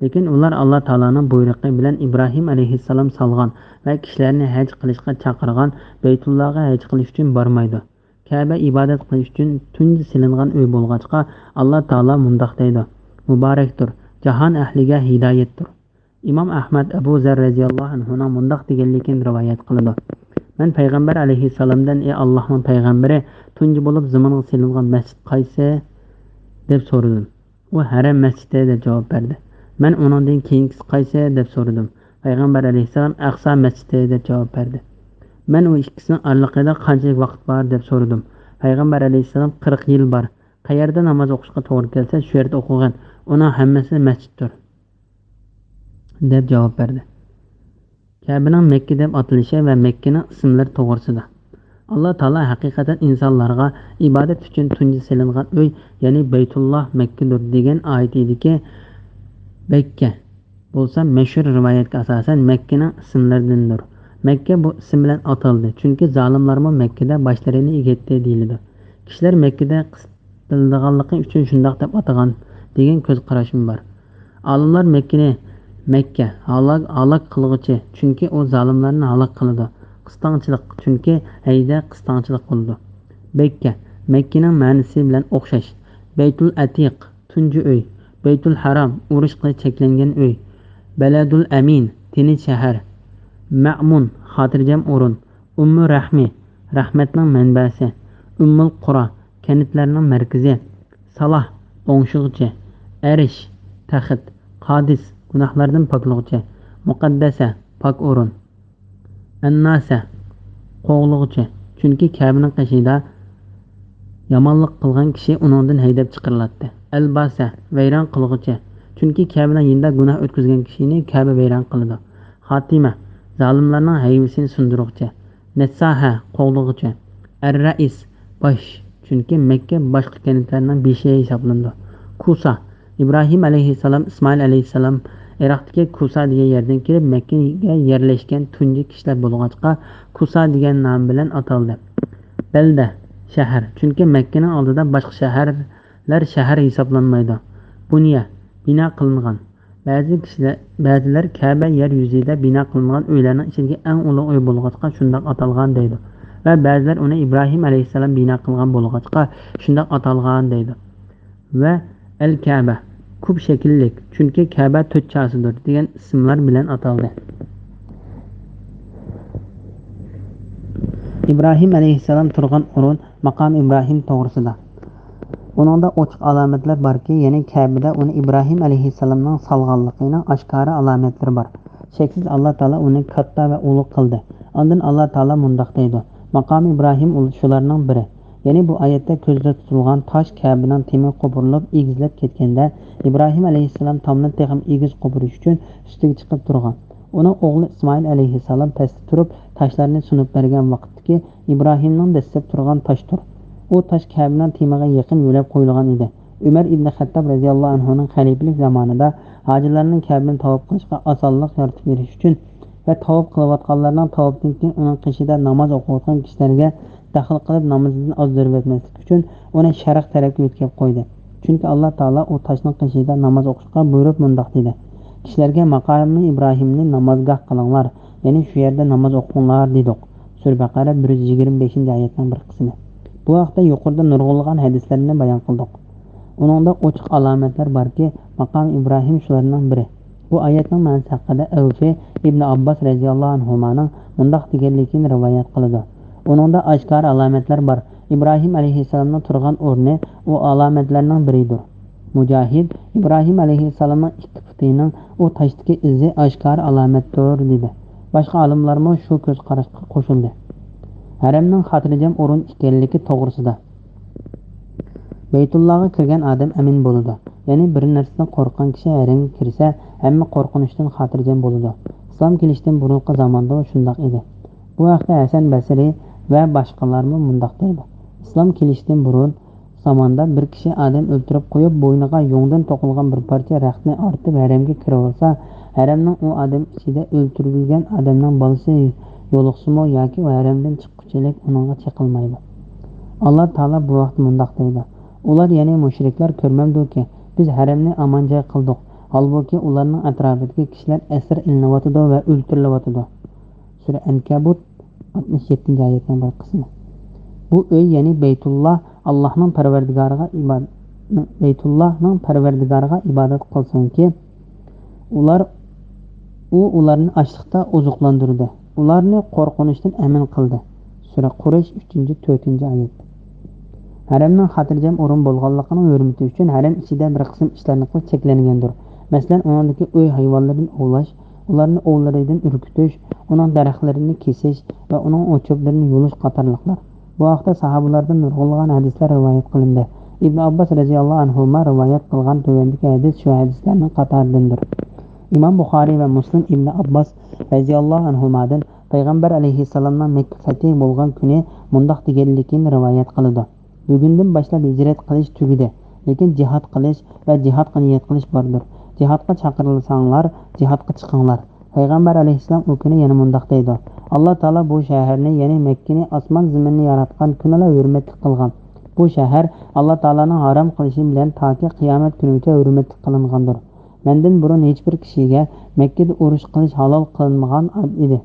لېكىن ئۇلار ئاللا تائالانىڭ بۇيرۇقى بىلەن ئىبراھىم ئەلەيھىسسالام سالغان ۋە كىشىلەرنى ھەج قىلىشقا چاقىرغان بەيتۇللاغا ھەج قىلىش ئۈچۈن بارمايدۇ. كەبە ئىبادەت قىلىش ئۈچۈن تۇنجى سېلىنغان ئۆي بولغاچقا، ئاللا تائالا مۇنداق دەيدۇ: مۇبارەكتۇر، جاھان ئەھلىگە ھىدايەتتۇر. ئىمام ئەھمەد ئەبۇ زەر رەزىياللاھۇ ئەنھۇنىڭ مۇنداق دېگەنلىكىنى رىۋايەت قىلىدۇ: مەن پەيغەمبەر ئەلەيھىسسالامدىن، ئى ئاللاھنىڭ پەيغەمبىرى، تۇنجى بولۇپ زېمىنغا سېلىنغان مەسچىت قايسى؟ دەپ سورىدىم. ئۇ ھەرەم مەسچىتى دەپ جاۋاب بەردى. مەن ئۇنىڭدىن كېيىنكىسى قايسى؟ دەپ سورىدىم. پەيغەمبەر ئەلەيھىسسالام ئەقسا مەسچىتى دەپ جاۋاب بەردى. مەن ئۇ ئىككىسىنىڭ ئارىلىقىدا قانچىلىك ۋاقىت بار؟ دەپ سورىدىم. پەيغەمبەر ئەلەيھىسسالام قىرىق يىل بار. قەيەردە ناماز ئوقۇشقا توغرا كەلسە، شۇ يەردە ئوقۇغىن. ئۇنىڭ ھەممىسى مەسچىتتۇر. دەپ جاۋاب بەردى. كەبىنىڭ مەككە دەپ ئاتىلىشى ۋە مەككىنىڭ ئىسىملىرى توغرىسىدا. ئاللا تائالا ھەقىقەتەن ئىنسانلارغا ئىبادەت ئۈچۈن تۇنجى سېلىنغان ئۆي، يەنى بەيتۇللا مەككىدۇر دېگەن ئايىتىدىكى بەككە بولسا مەشھۇر رىۋايەتكە ئاساسەن مەككىنىڭ ئىسىملىرىدىندۇر. مەككە بۇ ئىسىم بىلەن ئاتالدى، چۈنكى زالىملارمۇ مەككىدە باشلىرىنى ئېگەتتى دېيىلىدۇ. كىشىلەر مەككىدە قىستىلىدىغانلىقى ئۈچۈن شۇنداق دەپ ئاتىغان دېگەن كۆز قاراشمۇ بار. ئالىملار مەككىنى مەككە، ھالاك، ھالاك قىلغۇچى، چۈنكى ئۇ زالىملارنى ھالاك قىلىدۇ. قىستاڭچىلىق، چۈنكى ھەيدە قىستاڭچىلىق بولىدۇ. بەككە، مەككىنىڭ مەنىسى بىلەن ئوخشاش. بەيتۇل ئەتىق، تۇنجى ئۆي. بەيتۇل ھارام، ئۇرۇش قىلىش چەكلەنگەن ئۆي. بەلەدۇل ئەمىن، تىنچ شەھەر. مەئمۇن، خاتىرجەم ئورۇن. ئۇممۇ رەھمى، رەھمەتنىڭ مەنبەسى. ئۇممۇل قۇرا، كەنتلەرنىڭ مەركىزى. سالاھ، ئوڭشىغۇچى. ئەرش، تەخت. قادىس، گۇناھلاردىن پاكلىغۇچى. مۇقەددەسە، پاك ئورۇن. ئەنناسە، قوغلىغۇچى. چۈنكى كەبىنىڭ قېشىدا يامانلىق قىلغان كىشى ئۇنىڭدىن ھەيدەپ چىقىرىلاتتى. ئەلباسە، ۋەيران قىلغۇچى. چۈنكى كەبىنىڭ يېنىدا گۇناھ ئۆتكۈزگەن كىشىنى كەبە ۋەيران قىلىدۇ. خاتىمە، زالىملارنىڭ ھەيۋىسىنى سۇندۇرغۇچى. نەسساھە، قوغدىغۇچى. ئەررەئىس، باش. چۈنكى مەككە باشقا كەنتلەرنىڭ بېشى ھېسابلىنىدۇ. كۇسا، ئىبراھىم ئەلەيھىسسالام، ئىسمائىل ئەلەيھىسسالام ئىراقتىكى كۇسا دېگەن يەردىن كېلىپ، مەككىگە يەرلەشكەن تۇنجى كىشىلەر بولغاچقا، كۇسا دېگەن نام بىلەن ئاتالدى. بەلدە، شەھەر. چۈنكى مەككىنىڭ ئالدىدا باشقا شەھەرلەر شەھەر ھېسابلانمايدۇ. بۇنيە، بىنا قىلىنغان. بەزى كىشىلەر، بەزىلەر كەبە يەر يۈزىدە بىنا قىلىنغان ئۆيلەرنىڭ ئىچىدىكى ئەڭ ئۇلۇغ ئۆي بولغاچقا شۇنداق ئاتالغان دەيدۇ. ۋە بەزىلەر ئۇنى ئىبراھىم ئەلەيھىسسالام بىنا قىلغان بولغاچقا شۇنداق ئاتالغان دەيدۇ. ۋە ئەل كەبە، كۇب شەكىللىك، چۈنكى كەبە تۆت چاسىدۇر، دېگەن ئىسىملار بىلەن ئاتالدى. ئىبراھىم ئەلەيھىسسالام تۇرغان ئورۇن ماقام ئىبراھىم توغرىسىدا. ئۇنىڭدا ئوچۇق ئالامەتلەر باركى، يەنى كەبىدە ئۇنى ئىبراھىم ئەلەيھىسسالامنىڭ سالغانلىقىنىڭ ئاشكارا ئالامەتلىرى بار. شەكسىز، ئاللا تائالا ئۇنى كاتتا ۋە ئۇلۇغ قىلدى. ئاندىن ئاللا تائالا مۇنداق دەيدۇ، ماقام ئىبراھىم ئۇل-، شۇلارنىڭ بىرى. يەنى بۇ ئايەتتە كۆزدە تۇتۇلغان تاش كەبىنىڭ تېمى قوپۇرۇلۇپ ئېگىزلەپ كەتكەندە، ئىبراھىم ئەلەيھىسسالام تامنى تېخىمۇ ئېگىز قوپۇرۇش ئۈچۈن ئۈستىگە چىقىپ تۇرغان. ئۇنىڭ ئوغلى ئىسمائىل ئەلەيھىسسالام پەستە تۇرۇپ، تاشلارنى سۇنۇپ بەرگەن ۋاقىتتىكى ئىبراھىمنىڭ دەسسەپ تۇرغان تاشتۇر. ئۇ تاش كەبىنىڭ تېمىغا يېقىن يۆلەپ قويۇلغان ئىدى. ئۆمەر ئىبنى خەتتاب رەزىياللاھۇ ئەنھۇنىڭ خەلىپىلىك زامانىدا ھاجىلارنىڭ كەبىنى تاۋاپ قىلىشقا ئاسانلىق يارىتىپ بېرىش ئۈچۈن ۋە تاۋاپ قىلىۋاتقانلارنىڭ تاۋاپتىن كېيىن ئۇنىڭ قېشىدا ناماز ئوقۇۋاتقان كىشىلەرگە دەخلى قىلىپ، نامىزىدىن ئازدۇرۇۋەتمەسلىك ئۈچۈن ئۇنى شەرق تەرەپكە يۆتكەپ قويدى. چۈنكى ئاللا تائالا ئۇ تاشنىڭ قېشىدا ناماز ئوقۇشقا بۇيرۇپ مۇنداق دېدى، كىشىلەرگە ماقامى ئىبراھىمنى نامازگاھ قىلىڭلار، يەنى شۇ يەردە ناماز ئوقۇڭلار دېدۇق. سۈرە بەقەرە بىر يۈز يىگىرمە بەشىنچى ئايەتنىڭ بىر قىسمى. بۇ ھەقتە يۇقىرىدا نۇرغۇنلىغان ھەدىسلەرنى بايان قىلدۇق. ئۇنىڭدا ئوچۇق ئالامەتلەر باركى، ماقام ئىبراھىم شۇلارنىڭ بىرى. بۇ ئايەتنىڭ مەنىسى ھەققىدە ئەۋفى ئىبنى ئابباس رەزىياللاھۇ ئەنھۇمانىڭ مۇنداق دېگەنلىكىنى رىۋايەت قىلىدۇ، ئۇنىڭدا ئاشكارا ئالامەتلەر بار. ئىبراھىم ئەلەيھىسسالامنىڭ تۇرغان ئورنى ئۇ ئالامەتلەرنىڭ بىرىدۇر. مۇجاھىد، ئىبراھىم ئەلەيھىسسالامنىڭ ئىككى پۇتىنىڭ ئۇ تاشتىكى ئىزى ئاشكارا ئالامەتتۇر، دېدى. باشقا ئالىملارمۇ شۇ كۆز قاراشقا قوشۇلدى. ھەرەمنىڭ خاتىرجەم ئورۇن ئىكەنلىكى توغرىسىدا. بەيتۇللاغا كىرگەن ئادەم ئەمىن بولىدۇ. يەنى بىر نەرسىدىن قورققان كىشى ھەرەمگە كىرسە، ھەممە قورقۇنچتىن خاتىرجەم بولىدۇ. ئىسلام كېلىشتىن بۇرۇنقى زاماندىمۇ شۇنداق ئىدى. بۇ ھەقتە ھەسەن بەسرى ۋە باشقىلارمۇ مۇنداق دەيدۇ، ئىسلام كېلىشتىن بۇرۇن زاماندا بىر كىشى ئادەم ئۆلتۈرۈپ قويۇپ، بوينىغا يۇڭدىن توقۇلغان بىر پارچە رەختنى ئارتىپ ھەرەمگە كىرىۋالسا، ھەرەمنىڭ ئۇ ئادەم ئىچىدە ئۆلتۈرۈلگەن ئادەمنىڭ بالىسى يولۇقسىمۇ ياكى ئۇ ھەرەمدىن چىققۇچىلىك ئۇنىڭغا چېقىلمايدۇ. ئاللا تائالا بۇ ھەقتە مۇنداق دەيدۇ، ئۇلار، يەنى مۇشرىكلار كۆرمەمدۇكى، بىز ھەرەمنى ئامان جاي قىلدۇق، ھالبۇكى، ئۇلارنىڭ ئەتراپىدىكى كىشىلەر ئەسىر ئېلىنىۋاتىدۇ ۋە ئۆلتۈرۈلۈۋاتىدۇ. سۈرە ئەنكەبۇت، ئاتمىش يەتتىنچى ئايەتنىڭ بىر قىسمى. بۇ ئۆي، يەنى بەيتۇللا، ئاللاھنىڭ پەرۋەردىگارىغا ئىبادەت، بەيتۇللاھنىڭ پەرۋەردىگارىغا ئىبادەت قىلسۇنكى، ئۇلار، ئۇ ئۇلارنى ئاشلىقتا ئوزۇقلاندۇردى، ئۇلارنى قورقۇنچتىن ئەمىن قىلدى. سۈرە قۇرەيش، ئۈچىنچى، تۆتىنچى ئايەت. ھەرەمنىڭ خاتىرجەم ئورۇن بولغانلىقىنىڭ ھۆرمىتى ئۈچۈن ھەرەم ئىچىدە بىر قىسىم ئىشلارنى قىلىش چەكلەنگەندۇر. مەسىلەن، ئۇنىڭدىكى ئۆي ھايۋانلىرىدىن ئوۋلاش، ئۇلارنى ئوۋلىرىدىن ئۈركۈتۈش، ئۇنىڭ دەرەخلىرىنى كېسىش ۋە ئۇنىڭ ئوت-چۆپلىرىنى يۇلۇش قاتارلىقلار. بۇ ھەقتە ساھابىلاردىن نۇرغۇنلىغان ھەدىسلەر رىۋايەت قىلىندى. ئىبن ئابباس رەزىياللاھۇ ئەنھۇما رىۋايەت قىلغان تۆۋەندىكى ھەدىس شۇ ھەدىسلەرنىڭ قاتارىدىندۇر. ئىمام بۇخارىي ۋە مۇسلىم ئىبن ئابباس رەزىياللاھۇ ئەنھۇمادىن پەيغەمبەر ئەلەيھىسسالامنىڭ مەككە فەتھى بولغان كۈنى مۇنداق دېگەنلىكىنى رىۋايەت قىلىدۇ. بۈگۈندىن باشلاپ ھىجرەت قىلىش تۈگىدى، لېكىن جىھاد قىلىش ۋە جىھادقا نىيەت قىلىش باردۇر. جىھادقا چاقىرىلساڭلار، جىھادقا چىقىڭلار. پەيغەمبەر ئەلەيھىسسالام ئۇ كۈنى يەنە مۇنداق دەيدۇ، ئاللا تائالا بۇ شەھەرنى، يەنى مەككىنى ئاسمان زېمىننى ياراتقان كۈنىلا ھۆرمەتلىك قىلغان. بۇ شەھەر ئاللا تائالانىڭ ھارام قىلىشى بىلەن تاكى قىيامەت كۈنىگىچە ھۆرمەتلىك قىلىنغاندۇر. مەندىن بۇرۇن ھېچبىر كىشىگە مەككىدە ئۇرۇش قىلىش ھالال قىلىنمىغان ئىدى.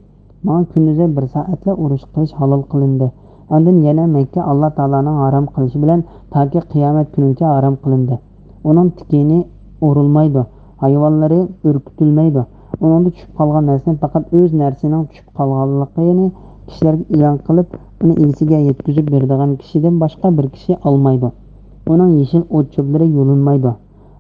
ماڭا كۈندۈزى بىر سائەتلا ئۇرۇش قىلىش ھالال قىلىندى. ئاندىن يەنە مەككە ئاللا تائالانىڭ ھارام قىلىشى بىلەن تاكى قىيامەت كۈنىگىچە ھارام قىلىندى. ئۇنىڭ تىكىنى ئورۇلمايدۇ، ھايۋانلىرى ئۈركۈتۈلمەيدۇ. ئۇنىڭدا چۈشۈپ قالغان نەرسىنى پەقەت ئۆز نەرسىنىڭ چۈشۈپ قالغانلىقىنى كىشىلەرگە ئېلان قىلىپ، ئۇنى ئىگىسىگە يەتكۈزۈپ بېرىدىغان كىشىدىن باشقا بىر كىشى ئالمايدۇ. ئۇنىڭ يېشىل ئوت-چۆپلىرى يۇلۇنمايدۇ.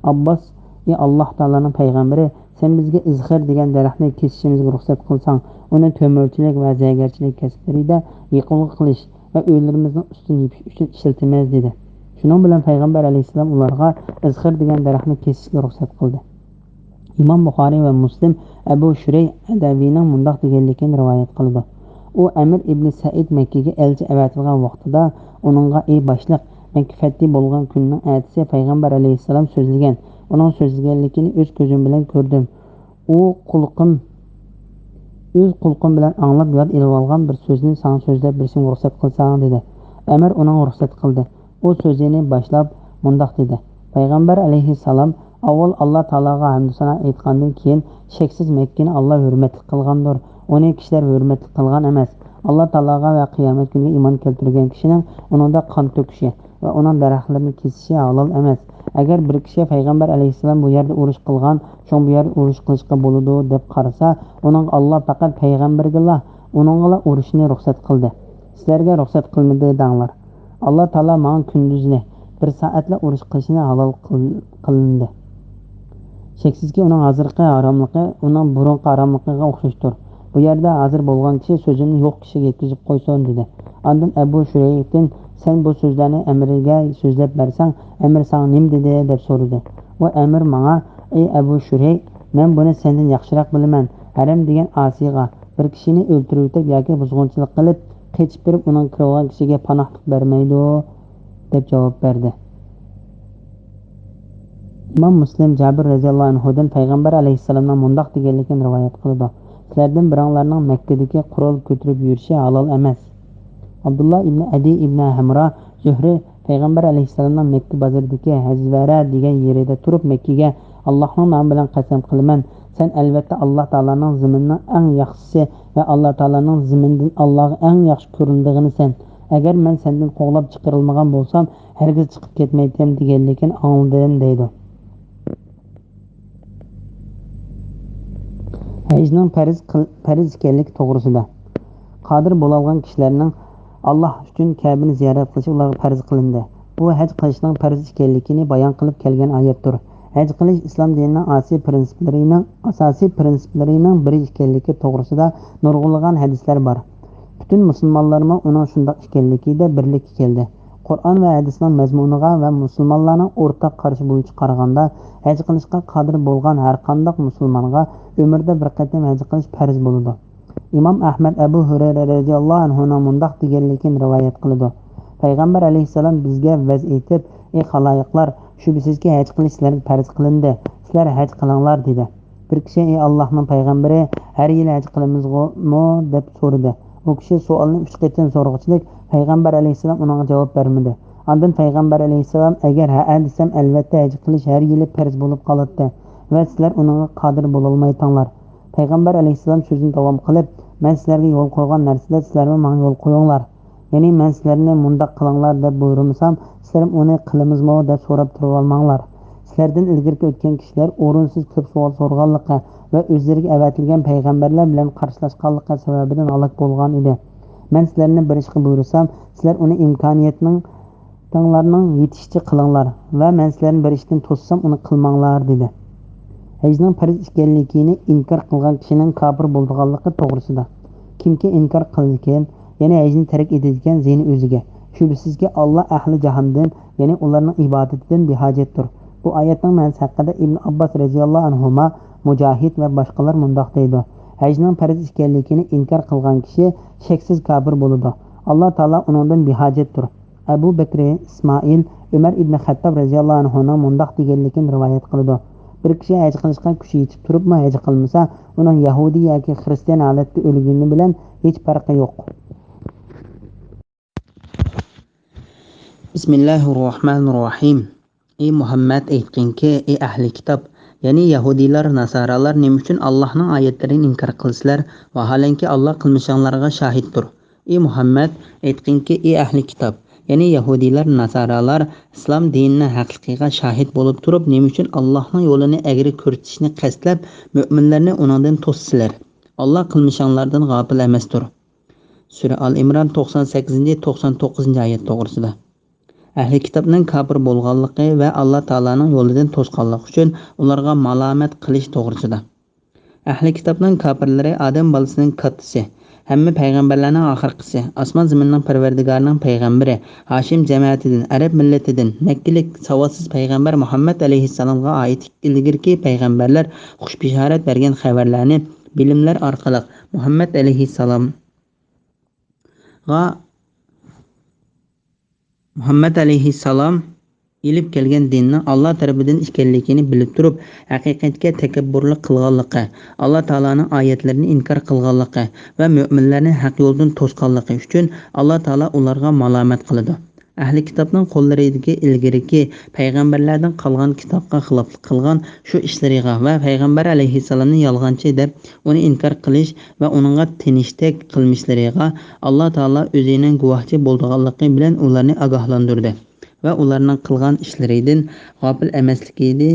ئابباس، ئى ئاللا تائالانىڭ پەيغەمبىرى، سەن بىزگە ئىزخىر دېگەن دەرەخنى كېسىشىمىزگە رۇخسەت قىلساڭ، ئۇنى تۆمۈرچىلىك ۋە زەرگەرچىلىك كەسىپلىرىدە يېقىلغۇ قىلىش، ۋە ئۆيلىرىمىزنىڭ ئۈستىنى يېپىش ئۈچۈن ئىشلىتىمىز» دېدى. شۇنىڭ بىلەن پەيغەمبەر ئەلەيھىسسالام ئۇلارغا ئىزخىر دېگەن دەرەخنى كېسىشكە رۇخسەت قىلدى. ئىمام بۇخارىي ۋە مۇسلىم ئەبۇ شۇرەي ئەدەۋىينىڭ مۇنداق دېگەنلىكىنى رىۋايەت قىلىدۇ: ئۇ ئەمىر ئىبنى سەئىد مەككىگە ئەلچى ئەۋەتىلگەن ۋاقتىدا ئۇنىڭغا: «ئەي باشلىق، مەككە فەتھى بولغان كۈننىڭ ئەتىسى پەيغەمبەر ئەلەيھىسسالام سۆزلىگەن، ئۇنىڭ سۆزلىگەنلىكىنى ئۆز كۆزۈم بىلەن كۆردۈم. ئۇ قۇلىقىم، ئۆز قۇلىقىم بىلەن ئاڭلاپ ياد ئېلىۋالغان بىر سۆزنى ساڭا سۆزلەپ بېرىشىمگە رۇخسەت قىلساڭ» دېدى. ئەمىر ئۇنىڭغا رۇخسەت قىلدى. ئۇ سۆزىنى باشلاپ مۇنداق دېدى: «پەيغەمبەر ئەلەيھىسسالام ئاۋۋال ئاللا تائالاغا ھەمدۇسانا ئېيتقاندىن كېيىن، شەكسىز مەككىنى ئاللا ھۆرمەتلىك قىلغاندۇر. ئۇنى كىشىلەر ھۆرمەتلىك قىلغان ئەمەس. ئاللا تائالاغا ۋە قىيامەت كۈنىگە ئىمان كەلتۈرگەن كىشىنىڭ ئۇنىڭدا قان تۆكۈشى ۋە ئۇنىڭ دەرەخلىرىنى كېسىشى ھالال ئەمەس. ئەگەر بىر كىشى پەيغەمبەر ئەلەيھىسسالام بۇ يەردە ئۇرۇش قىلغان، شۇڭا بۇ يەردە ئۇرۇش قىلىشقا بولىدۇ دەپ قارىسا، ئۇنىڭغا ئاللا پەقەت پەيغەمبەرگىلا، ئۇنىڭغىلا ئۇرۇشنى رۇخسەت قىلدى. سىلەرگە رۇخسەت قىلمىدى دەڭلار. ئاللا تائالا ماڭا كۈندۈزنى بىر سائەتلا ئۇرۇش قىلىشنى ھالال قىل-، قىلىندى. شەكسىزكى، ئۇنىڭ ھازىرقى ھاراملىقى ئۇنىڭ بۇرۇنقى ھاراملىقىغا ئوخشاشتۇر. بۇ يەردە ھازىر بولغان كىشى سۆزۈمنى يوق كىشىگە يەتكۈزۈپ قويسۇن» دېدى. ئاندىن ئەبۇ شۇرەيھتىن: «سەن بۇ سۆزلەرنى ئەمىرگە سۆزلەپ بەرسەڭ، ئەمىر ساڭا نېمە دېدى؟» دەپ سورىدى. ئۇ ئەمىر ماڭا: «ئەي ئەبۇ شۇرەيھ، مەن بۇنى سەندىن ياخشىراق بىلىمەن. ھەرەم دېگەن ئاسىيغا، بىر كىشىنى ئۆلتۈرۈۋېتىپ ياكى بۇزغۇنچىلىق قىلىپ، قېچىپ بېرىپ ئۇنىڭ كىرىۋالغان كىشىگە پاناھلىق بەرمەيدۇ» دەپ جاۋاب بەردى. ئىمام مۇسلىم جابىر رەزىياللاھۇ ئەنھۇدىن پەيغەمبەر ئەلەيھىسسالامنىڭ مۇنداق دېگەنلىكىنى رىۋايەت قىلىدۇ: «سىلەردىن بىرىڭلارنىڭ مەككىدىكى قورال كۆتۈرۈپ يۈرۈشى ھالال ئەمەس.» ئابدۇللا ئىبنى ئەدى ئىبنى ھەمرا زۆھرى پەيغەمبەر ئەلەيھىسسالامنىڭ مەككە بازىرىدىكى ھەزۋەرە دېگەن يېرىدە تۇرۇپ مەككىگە: «ئاللاھنىڭ نامى بىلەن قەسەم قىلىمەن، سەن ئەلۋەتتە ئاللا تائالانىڭ زېمىنىنىڭ ئەڭ ياخشىسى ۋە ئاللا تائالانىڭ زېمىندىن ئاللاغا ئەڭ ياخشى كۆرۈنىدىغىنى سەن. ئەگەر مەن سەندىن قوغلاپ چىقىرىلمىغان بولسام، ھەرگىز چىقىپ كەتمەيتتىم» دېگەنلىكىنى ئاڭلىدىم، دەيدۇ. ھەجنىڭ پەرز قىل-، پەرز ئىكەنلىكى توغرىسىدا. قادىر بولالىغان كىشىلەرنىڭ ئاللاھ ئۈچۈن كەبىنى زىيارەت قىلىشى ئۇلارغا پەرز قىلىندى. بۇ ھەج قىلىشنىڭ پەرز ئىكەنلىكىنى بايان قىلىپ كەلگەن ئايەتتۇر. ھەج قىلىش ئىسلام دىنىنىڭ ئاساسىي پىرىنسىپلىرىنىڭ، ئاساسىي پىرىنسىپلىرىنىڭ بىرى ئىكەنلىكى توغرىسىدا نۇرغۇنلىغان ھەدىسلەر بار. پۈتۈن مۇسۇلمانلارمۇ ئۇنىڭ شۇنداق ئىكەنلىكىدە بىرلىككە كەلدى. قۇرئان ۋە ھەدىسنىڭ مەزمۇنىغا ۋە مۇسۇلمانلارنىڭ ئورتاق قارىشى بويىچە قارىغاندا، ھەج قىلىشقا قادىر بولغان ھەرقانداق مۇسۇلمانغا ئۆمرىدە بىر قېتىم ھەج قىلىش پەرز بولىدۇ. ئىمام ئەھمەد ئەبۇ ھۇرەيرە رەزىياللاھۇ ئەنھۇنىڭ مۇنداق دېگەنلىكىنى رىۋايەت قىلىدۇ: پەيغەمبەر ئەلەيھىسسالام بىزگە ۋەز ئېيتىپ: «ئەي خالايىقلار، شۈبھىسىزكى، ھەج قىلىش سىلەرگە پەرز قىلىندى، سىلەر ھەج قىلىڭلار» دېدى. بىر كىشى: «ئەي ئاللاھنىڭ پەيغەمبىرى، ھەر يىلى ھەج قىلىمىزغۇمۇ؟» دەپ سورىدى. ئۇ كىشى سوئالنى ئۈچ قېتىم سورىغۇچىلىك پەيغەمبەر ئەلەيھىسسالام ئۇنىڭغا جاۋاب بەرمىدى. ئاندىن پەيغەمبەر ئەلەيھىسسالام: «ئەگەر ھەئە دېسەم، ئەلۋەتتە ھەج قىلىش ھەر يىلى پەرز بولۇپ قالاتتى ۋە سىلەر ئۇنىڭغا قادىر بولالمايتتىڭلار.» پەيغەمبەر ئەلەيھىسسالام سۆزىنى داۋام قىلىپ: «مەن سىلەرگە يول قويغان نەرسىدە سىلەرمۇ ماڭا يول قويۇڭلار. يەنى مەن سىلەرنى مۇنداق قىلىڭلار دەپ بۇيرۇمىسام، سىلەر ئۇنى قىلىمىزمۇ دەپ سوراپ تۇرۇۋالماڭلار. سىلەردىن ئىلگىرىكى ئۆتكەن كىشىلەر ئورۇنسىز كۆپ سوئال سورىغانلىقى ۋە ئۆزلىرىگە ئەۋەتىلگەن پەيغەمبەرلەر بىلەن قارشىلاشقانلىقى سەۋەبىدىن ھالاك بولغان ئىدى. مەن سىلەرنى بىر ئىشقا بۇيرۇسام، سىلەر ئۇنى ئىمكانىيەتنىڭ، تىڭلارنىڭ يېتىشىچە قىلىڭلار ۋە مەن سىلەرنى بىر ئىشتىن توسسام، ئۇنى قىلماڭلار» دېدى. ھەجنىڭ پەرز ئىكەنلىكىنى ئىنكار قىلغان كىشىنىڭ كاپىر بولىدىغانلىقى توغرىسىدا. كىمكى ئىنكار قىلىدىكەن، يەنى ھەجنى تەرك ئېتىدىكەن، زىيىنى ئۆزىگە. شۈبھىسىزكى، ئاللا ئەھلى جاھاندىن، يەنى ئۇلارنىڭ ئىبادىتىدىن بىھاجەتتۇر. بۇ ئايەتنىڭ مەنىسى ھەققىدە ئىبن ئابباس رەزىياللاھۇ ئەنھۇما، مۇجاھىد ۋە باشقىلار مۇنداق دەيدۇ: ھەجنىڭ پەرز ئىكەنلىكىنى ئىنكار قىلغان كىشى شەكسىز كاپىر بولىدۇ. ئاللا تائالا ئۇنىڭدىن بىھاجەتتۇر. ئەبۇ بەكرى ئىسمائىل ئۆمەر ئىبنى خەتتاب رەزىياللاھۇ ئەنھۇنىڭ مۇنداق دېگەنلىكىنى رىۋايەت قىلىدۇ: بىر كىشى ھەج قىلىشقا كۈچى يېتىپ تۇرۇپمۇ ھەج قىلمىسا، ئۇنىڭ يەھۇدىي ياكى خىرىستىيان ھالەتتە ئۆلگىنى بىلەن ھېچ پەرقى يوق. بىسمىللاھىررەھمانىررەھىم. ئى مۇھەممەد، ئېيتقىنكى، ئى ئەھلى كىتاب، يەنى يەھۇدىيلار، ناسارالار نېمە ئۈچۈن ئاللاھنىڭ ئايەتلىرىنى ئىنكار قىلىسىلەر؟ ۋاھالەنكى، ئاللاھ قىلمىشىڭلارغا شاھىتتۇر. ئى مۇھەممەد، ئېيتقىنكى، ئى ئەھلى كىتاب، يەنى يەھۇدىيلار، ناسارالار ئىسلام دىنىنىڭ ھەقلىقىغا شاھىت بولۇپ تۇرۇپ، نېمە ئۈچۈن ئاللاھنىڭ يولىنى ئەگرى كۆرسىتىشنى قەستلەپ، مۆمىنلەرنى ئۇنىڭدىن توسىسىلەر؟ ئاللاھ قىلمىشىڭلاردىن غاپىل ئەمەستۇر. سۈرە ئال ئىمران، توقسان سەككىزىنچى، توقسان توققۇزىنچى ئايەت توغرىسىدا. ئەھلى كىتابنىڭ كاپىر بولغانلىقى ۋە ئاللاھ تائالانىڭ يولىدىن توسقانلىقى ئۈچۈن ئۇلارغا مالامەت قىلىش توغرىسىدا. ئەھلى كىتابنىڭ كاپىرلىرى ئادەم بالىسىنىڭ كاتتىسى، ھەممە پەيغەمبەرلەرنىڭ ئاخىرقىسى، ئاسمان زېمىننىڭ پەرۋەردىگارىنىڭ پەيغەمبىرى، ھاشىم جەمەتىدىن، ئەرەب مىللىتىدىن، مەككىلىك ساۋاتسىز پەيغەمبەر مۇھەممەد ئەلەيھىسسالامغا ئائىت ئىلگىرىكى پەيغەمبەرلەر خۇش بېشارەت بەرگەن خەۋەرلەرنى بىلىملەر ئارقىلىق مۇھەممەد ئەلەيھىسسالامغا مۇھەممەد ئەلەيھىسسالام ئېلىپ كەلگەن دىننىڭ ئاللا تەرىپىدىن ئىكەنلىكىنى بىلىپ تۇرۇپ، ھەقىقەتكە تەكەببۇرلۇق قىلغانلىقى، ئاللا تائالانىڭ ئايەتلىرىنى ئىنكار قىلغانلىقى ۋە مۆمىنلەرنى ھەق يولدىن توسقانلىقى ئۈچۈن ئاللا تائالا ئۇلارغا مالامەت قىلىدۇ. ئەھلى كىتابنىڭ قوللىرىدىكى ئىلگىرىكى پەيغەمبەرلەردىن قالغان كىتابقا خىلاپلىق قىلغان شۇ ئىشلىرىغا ۋە پەيغەمبەر ئەلەيھىسسالامنى يالغانچى دەپ، ئۇنى ئىنكار قىلىش ۋە ئۇنىڭغا تېنىشتەك قىلمىشلىرىغا ئاللا تائالا ئۆزىنىڭ گۇۋاھچى بولىدىغانلىقى بىلەن ئۇلارنى ئاگاھلاندۇردى ۋە ئۇلارنىڭ قىلغان ئىشلىرىدىن غاپىل ئەمەسلىكىنى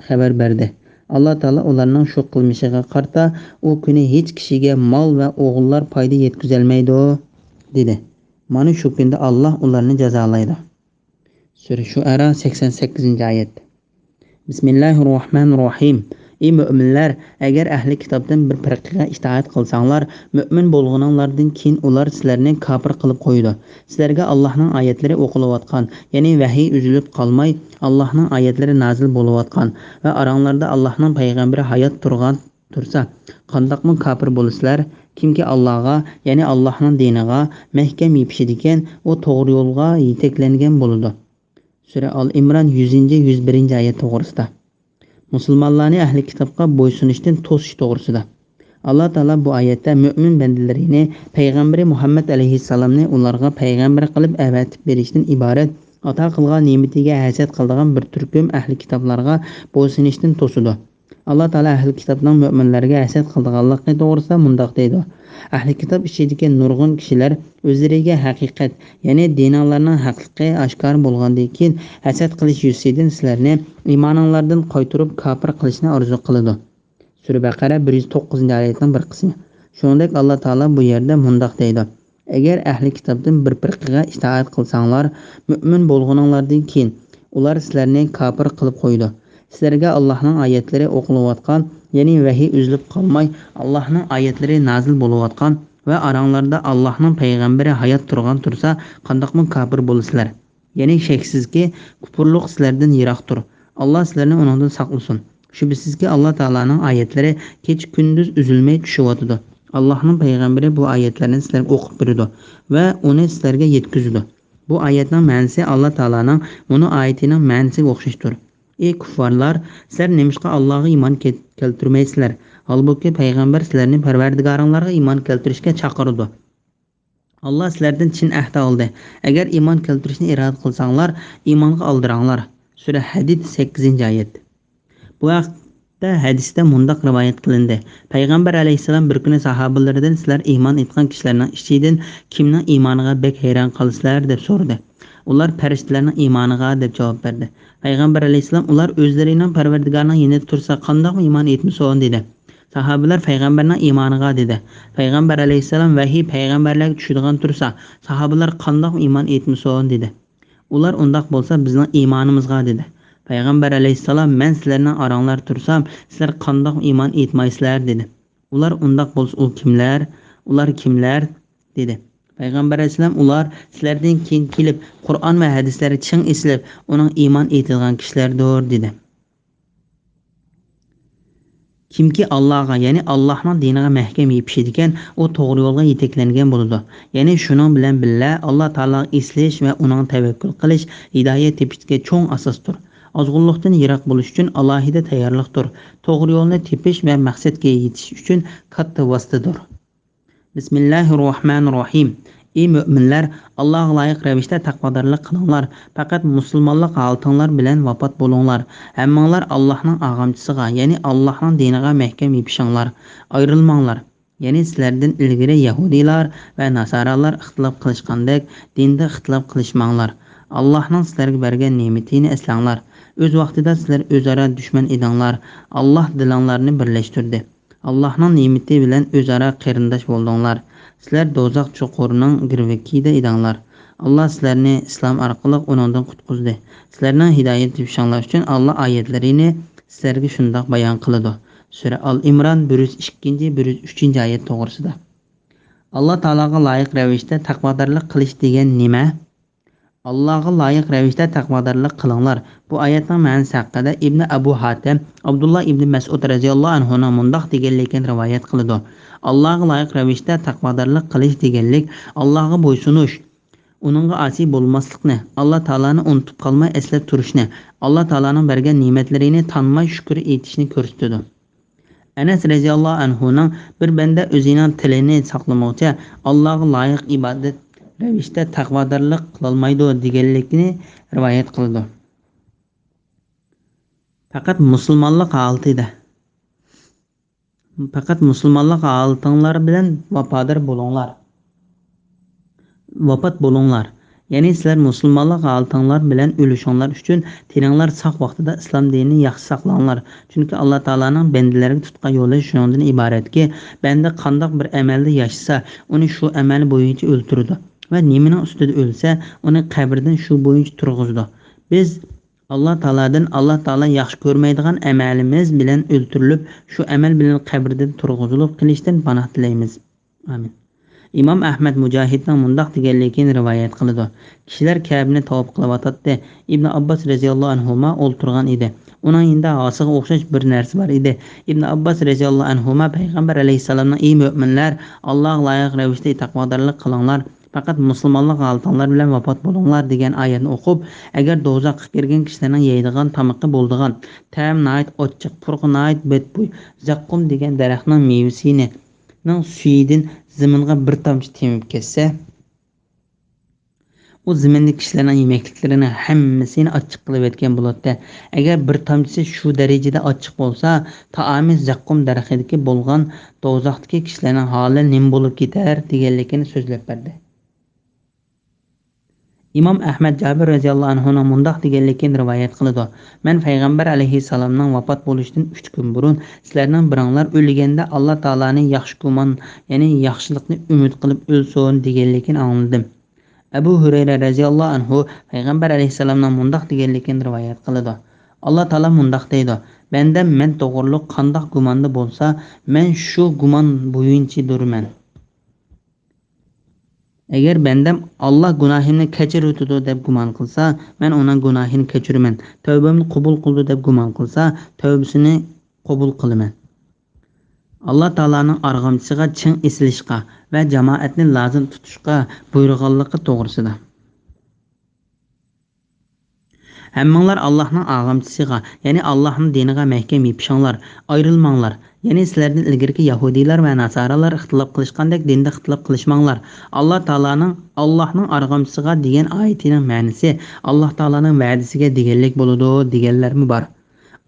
خەۋەر بەردى. ئاللا تائالا ئۇلارنىڭ شۇ قىلمىشىغا قارىتا، ئۇ كۈنى ھېچ كىشىگە مال ۋە ئوغۇللار پايدا يەتكۈزەلمەيدۇ، دېدى. مانا شۇ كۈندە ئاللا ئۇلارنى جازالايدۇ. سۈرە شۇئەرا، سەكسەن سەككىزىنچى ئايەت. بىسمىللاھىر راھمانىر راھىم. ئى مۆمىنلەر، ئەگەر ئەھلى كىتابتىن بىر پىرقىگە ئىتائەت قىلساڭلار، مۆمىن بولغىنىڭلاردىن كېيىن ئۇلار سىلەرنى كاپىر قىلىپ قويىدۇ. سىلەرگە ئاللاھنىڭ ئايەتلىرى ئوقۇلۇۋاتقان، يەنى ۋەھىي ئۈزۈلۈپ قالماي، ئاللاھنىڭ ئايەتلىرى نازىل بولۇۋاتقان ۋە ئاراڭلاردا ئاللاھنىڭ پەيغەمبىرى ھايات تۇرغان تۇرسا، قانداقمۇ كاپىر بولىسىلەر؟ كىمكى ئاللاغا، يەنى ئاللاھنىڭ دىنىغا مەھكەم يېپىشىدىكەن، ئۇ توغرا يولغا يېتەكلەنگەن بولىدۇ. سۈرە ئال ئىمران، يۈزىنچى، يۈز بىرىنچى ئايەت توغرىسىدا. مۇسۇلمانلارنى ئەھلى كىتابقا بويسۇنۇشتىن توسۇش توغرىسىدا. ئاللا تائالا بۇ ئايەتتە مۆمىن بەندىلىرىنى پەيغەمبىرى مۇھەممەد ئەلەيھىسسالامنى ئۇلارغا پەيغەمبەر قىلىپ ئەۋەتىپ بېرىشتىن ئىبارەت ئاتا قىلغان نېمىتىگە ھەسەت قىلىدىغان بىر تۈركۈم ئەھلى كىتابلارغا بويسۇنۇشتىن توسىدۇ. ئاللا تائالا ئەھلى كىتابنىڭ مۆمىنلەرگە ھەسەت قىلىدىغانلىقى توغرىسىدا مۇنداق دەيدۇ: ئەھلى كىتاب ئىچىدىكى نۇرغۇن كىشىلەر ئۆزلىرىگە ھەقىقەت، يەنى دىنىڭلارنىڭ ھەقلىقى ئاشكارا بولغاندىن كېيىن، ھەسەت قىلىش يۈزىسىدىن سىلەرنى ئىمانىڭلاردىن قايتۇرۇپ، كاپىر قىلىشنى ئارزۇ قىلىدۇ. سۈرە بەقەرە، بىر يۈز توققۇزىنچى ئايەتنىڭ بىر قىسمى. شۇنىڭدەك ئاللا تائالا بۇ يەردە مۇنداق دەيدۇ: ئەگەر ئەھلى كىتابتىن بىر پىرقىگە ئىتائەت قىلساڭلار، مۆمىن بولغىنىڭلاردىن كېيىن ئۇلار سىلەرنى كاپىر قىلىپ قويىدۇ. سىلەرگە ئاللاھنىڭ ئايەتلىرى ئوقۇلۇۋاتقان، يەنى ۋەھىي ئۈزۈلۈپ قالماي، ئاللاھنىڭ ئايەتلىرى نازىل بولۇۋاتقان ۋە ئاراڭلاردا ئاللاھنىڭ پەيغەمبىرى ھايات تۇرغان تۇرسا، قانداقمۇ كاپىر بولىسىلەر؟ يەنى شەكسىزكى، كۇپۇرلۇق سىلەردىن يىراقتۇر. ئاللا سىلەرنى ئۇنىڭدىن ساقلىسۇن. شۈبھىسىزكى، ئاللا تائالانىڭ ئايەتلىرى كېچە-كۈندۈز ئۈزۈلمەي چۈشۈۋاتىدۇ. ئاللاھنىڭ پەيغەمبىرى بۇ ئايەتلەرنى سىلەرگە ئوقۇپ بېرىدۇ ۋە ئۇنى سىلەرگە يەتكۈزىدۇ. بۇ ئايەتنىڭ مەنىسى ئاللا تائالانىڭ مۇنۇ ئايىتىنىڭ مەنىسىگە ئوخشاشتۇر. ئى كۇففارلار، سىلەر نېمىشقا ئاللاغا ئىمان كەل-، كەلتۈرمەيسىلەر؟ ھالبۇكى، پەيغەمبەر سىلەرنى پەرۋەردىگارىڭلارغا ئىمان كەلتۈرۈشكە چاقىرىدۇ. ئاللا سىلەردىن چىن ئەھدى ئالدى. ئەگەر ئىمان كەلتۈرۈشنى ئىرادە قىلساڭلار، ئىمانغا ئالدىراڭلار. سۈرە ھەدىد، سەككىزىنچى ئايەت. بۇ ھەقتە ھەدىستە مۇنداق رىۋايەت قىلىندى: پەيغەمبەر ئەلەيھىسسالام بىر كۈنى ساھابىلىرىدىن، سىلەر ئىمان ئېيتقان كىشىلەرنىڭ ئىچىدىن كىمنىڭ ئىمانىغا بەك ھەيران قالىسىلەر؟ دەپ سورىدى. ئۇلار، پەرىشتىلەرنىڭ ئىمانىغا، دەپ جاۋاب بەردى. پەيغەمبەر ئەلەيھىسسالام، ئۇلار ئۆزلىرىنىڭ پەرۋەردىگارىنىڭ يېنىدا تۇرسا، قانداقمۇ ئىمان ئېيتمىسۇن؟ دېدى. ساھابىلەر، پەيغەمبەرنىڭ ئىمانىغا، دېدى. پەيغەمبەر ئەلەيھىسسالام، ۋەھىي پەيغەمبەرلەرگە چۈشىدىغان تۇرسا، ساھابىلەر قانداقمۇ ئىمان ئېيتمىسۇن؟ دېدى. ئۇلار، ئۇنداق بولسا، بىزنىڭ ئىمانىمىزغا، دېدى. پەيغەمبەر ئەلەيھىسسالام، مەن سىلەرنىڭ ئاراڭلاردا تۇرسام، سىلەر قانداقمۇ ئىمان ئېيتمايسىلەر؟ دېدى. ئۇلار، ئۇنداق بولسا، ئۇ كىملەر؟ ئۇلار كىملەر؟ دېدى. پەيغەمبەر ئەلەيھىسسالام، ئۇلار سىلەردىن كېيىن كېلىپ، قۇرئان ۋە ھەدىسلەرگە چىڭ ئېسىلىپ، ئۇنىڭ ئىمان ئېيتىدىغان كىشىلەردۇر، دېدى. كىمكى ئاللاغا، يەنى ئاللاھنىڭ دىنىغا مەھكەم يېپىشىدىكەن، ئۇ توغرا يولغا يېتەكلەنگەن بولىدۇ. يەنى شۇنىڭ بىلەن بىللە، ئاللا تائالاغا ئېسىلىش ۋە ئۇنىڭغا تەۋەككۈل قىلىش ھىدايەت تېپىشتىكى چوڭ ئاساستۇر. ئازغۇنلۇقتىن يىراق بولۇش ئۈچۈن ئالاھىدە تەييارلىقتۇر. توغرا يولنى تېپىش ۋە مەقسەتكە يېتىش ئۈچۈن كاتتا ۋاسىتىدۇر. بىسمىللاھىر راھمانىر راھىم. ئى مۆمىنلەر، ئاللاغا لايىق رەۋىشتە تەقۋادارلىق قىلىڭلار. پەقەت مۇسۇلمانلىق ھالىتىڭلار بىلەن ۋاپات بولۇڭلار. ھەممىڭلار ئاللاھنىڭ ئاغامچىسىغا، يەنى ئاللاھنىڭ دىنىغا مەھكەم يېپىشىڭلار. ئايرىلماڭلار. يەنى سىلەردىن ئىلگىرى يەھۇدىيلار ۋە ناسارالار ئىختىلاپ قىلىشقاندەك، دىندا ئىختىلاپ قىلىشماڭلار. ئاللاھنىڭ سىلەرگە بەرگەن نېمىتىنى ئەسلەڭلار. ئۆز ۋاقتىدا سىلەر ئۆزئارا دۈشمەن ئىدىڭلار. ئاللاھ دىلىڭلارنى بىرلەشتۈردى. ئاللاھنىڭ نېمىتى بىلەن ئۆزئارا قېرىنداش بولدۇڭلار. سىلەر دوزاخ چوقۇرىنىڭ گىرۋىكىدە ئىدىڭلار. ئاللاھ سىلەرنى ئىسلام ئارقىلىق ئۇنىڭدىن قۇتقۇزدى. سىلەرنىڭ ھىدايەت تېپىشىڭلار ئۈچۈن ئاللاھ ئايەتلىرىنى سىلەرگە شۇنداق بايان قىلىدۇ. سۈرە ئال ئىمران، بىر يۈز ئىككىنچى، بىر يۈز ئۈچىنچى ئايەت توغرىسىدا. ئاللا تائالاغا لايىق رەۋىشتە تەقۋادارلىق قىلىش دېگەن نېمە؟ ئاللاغا لايىق رەۋىشتە تەقۋادارلىق قىلىڭلار. بۇ ئايەتنىڭ مەنىسى ھەققىدە ئىبنى ئەبۇ ھاتەم، ئابدۇللا ئىبنى مەسئۇد رەزىياللاھۇ ئەنھۇنىڭ مۇنداق دېگەنلىكىنى رىۋايەت قىلىدۇ: ئاللاغا لايىق رەۋىشتە تەقۋادارلىق قىلىش دېگەنلىك، ئاللاغا بويسۇنۇش، ئۇنىڭغا ئاسىي بولماسلىقنى، ئاللا تائالانى ئۇنتۇپ قالماي ئەسلەپ تۇرۇشنى، ئاللا تائالانىڭ بەرگەن نېمەتلىرىنى تانماي شۈكۈر ئېيتىشنى كۆرسىتىدۇ. ئەنەس رەزىياللاھۇ ئەنھۇنىڭ، بىر بەندە ئۆزىنىڭ تىلىنى ساقلىمىغۇچە ئاللاغا لايىق ئىبادەت رەۋىشتە تەقۋادارلىق قىلالمايدۇ، دېگەنلىكىنى رىۋايەت قىلىدۇ. پەقەت مۇسۇلمانلىق ھالىتىدە، پەقەت مۇسۇلمانلىق ھالىتىڭلار بىلەن ۋاپادار بولۇڭلار. ۋاپات بولۇڭلار. يەنى سىلەر مۇسۇلمانلىق ھالىتىڭلار بىلەن ئۆلۈشۈڭلار ئۈچۈن تېنىڭلار ساق ۋاقتىدا ئىسلام دىنىنى ياخشى ساقلاڭلار. چۈنكى ئاللا تائالانىڭ بەندىلەرگە تۇتقان يولى شۇنىڭدىن ئىبارەتكى، بەندە قانداق بىر ئەمەلدە ياشىسا، ئۇنى شۇ ئەمەل بويىچە ئۆلتۈرىدۇ ۋە نېمىنىڭ ئۈستىدە ئۆلسە، ئۇنى قەبرىدىن شۇ بويىچە تۇرغۇزىدۇ. بىز ئاللا تائالادىن ئاللا تائالا ياخشى كۆرمەيدىغان ئەمەلىمىز بىلەن ئۆلتۈرۈلۈپ، شۇ ئەمەل بىلەن قەبرىدىن تۇرغۇزۇلۇپ قېلىشتىن پاناھ تىلەيمىز. ئامىن. ئىمام ئەھمەد مۇجاھىدنىڭ مۇنداق دېگەنلىكىنى رىۋايەت قىلىدۇ: كىشىلەر كەبىنى تاۋاپ قىلىۋاتاتتى. ئىبن ئابباس رەزىياللاھۇ ئەنھۇما ئولتۇرغان ئىدى. ئۇنىڭ يېنىدا ھاسىغا ئوخشاش بىر نەرسە بار ئىدى. ئىبن ئابباس رەزىياللاھۇ ئەنھۇما پەيغەمبەر ئەلەيھىسسالامنىڭ: ئى مۆمىنلەر، ئاللاغا لايىق رەۋىشتە تەقۋادارلىق قىلىڭلار، پەقەت مۇسۇلمانلىق ھالىتىڭلار بىلەن ۋاپات بولۇڭلار دېگەن ئايەتنى ئوقۇپ، ئەگەر دوزاخقا كىرگەن كىشىلەرنىڭ يەيدىغان تامىقى بولىدىغان، تەمى ناھايىتى ئاچچىق، پۇرىقى ناھايىتى بەتبۇي، زەققۇم دېگەن دەرەخنىڭ مېۋىسىنى، نىڭ سۈيىدىن زېمىنغا بىر تامچە تېمىپ كەتسە، ئۇ زېمىندىكى كىشىلەرنىڭ يېمەكلىكلىرىنىڭ ھەممىسىنى ئاچچىق قىلىۋەتكەن بولاتتى. ئەگەر بىر تامچىسى شۇ دەرىجىدە ئاچچىق بولسا، تائامى زەققۇم دەرىخىدىكى بولغان دوزاختىكى كىشىلەرنىڭ ھالى نېمە بولۇپ كېتەر؟ دېگەنلىكىنى سۆزلەپ بەردى. ئىمام ئەھمەد جابىر رەزىياللاھۇ ئەنھۇنىڭ مۇنداق دېگەنلىكىنى رىۋايەت قىلىدۇ: مەن پەيغەمبەر ئەلەيھىسسالامنىڭ ۋاپات بولۇشىدىن ئۈچ كۈن بۇرۇن سىلەرنىڭ بىرىڭلار ئۆلگەندە ئاللا تائالانى ياخشى گۇمان، يەنى ياخشىلىقنى ئۈمىد قىلىپ ئۆلسۇن دېگەنلىكىنى ئاڭلىدىم. ئەبۇ ھۇرەيرە رەزىياللاھۇ ئەنھۇ پەيغەمبەر ئەلەيھىسسالامنىڭ مۇنداق دېگەنلىكىنى رىۋايەت قىلىدۇ: ئاللا تائالا مۇنداق دەيدۇ: بەندەم مەن توغرۇلۇق قانداق گۇماندا بولسا، مەن شۇ گۇمان بويىچىدۇرمەن. ئەگەر بەندەم ئاللا گۇناھىمنى كەچۈرۈۋېتىدۇ دەپ گۇمان قىلسا، مەن ئۇنىڭ گۇناھىنى كەچۈرىمەن. تەۋبەمنى قوبۇل قىلىدۇ دەپ گۇمان قىلسا، تەۋبىسىنى قوبۇل قىلىمەن. ئاللا تائالانىڭ ئارغامچىسىغا چىڭ ئېسىلىشقا ۋە جامائەتنى لازىم تۇتۇشقا بۇيرۇغانلىقى توغرىسىدا. ھەممىڭلار ئاللاھنىڭ ئارغامچىسىغا، يەنى ئاللاھنىڭ دىنىغا مەھكەم يېپىشىڭلار، ئايرىلماڭلار. يەنى سىلەردىن ئىلگىرىكى يەھۇدىيلار ۋە ناسارالار ئىختىلاپ قىلىشقاندەك دىندا ئىختىلاپ قىلىشماڭلار. ئاللا تائالانىڭ، ئاللاھنىڭ ئارغامچىسىغا دېگەن ئايىتىنىڭ مەنىسى ئاللا تائالانىڭ ۋەدىسىگە دېگەنلىك بولىدۇ، دېگەنلەرمۇ بار.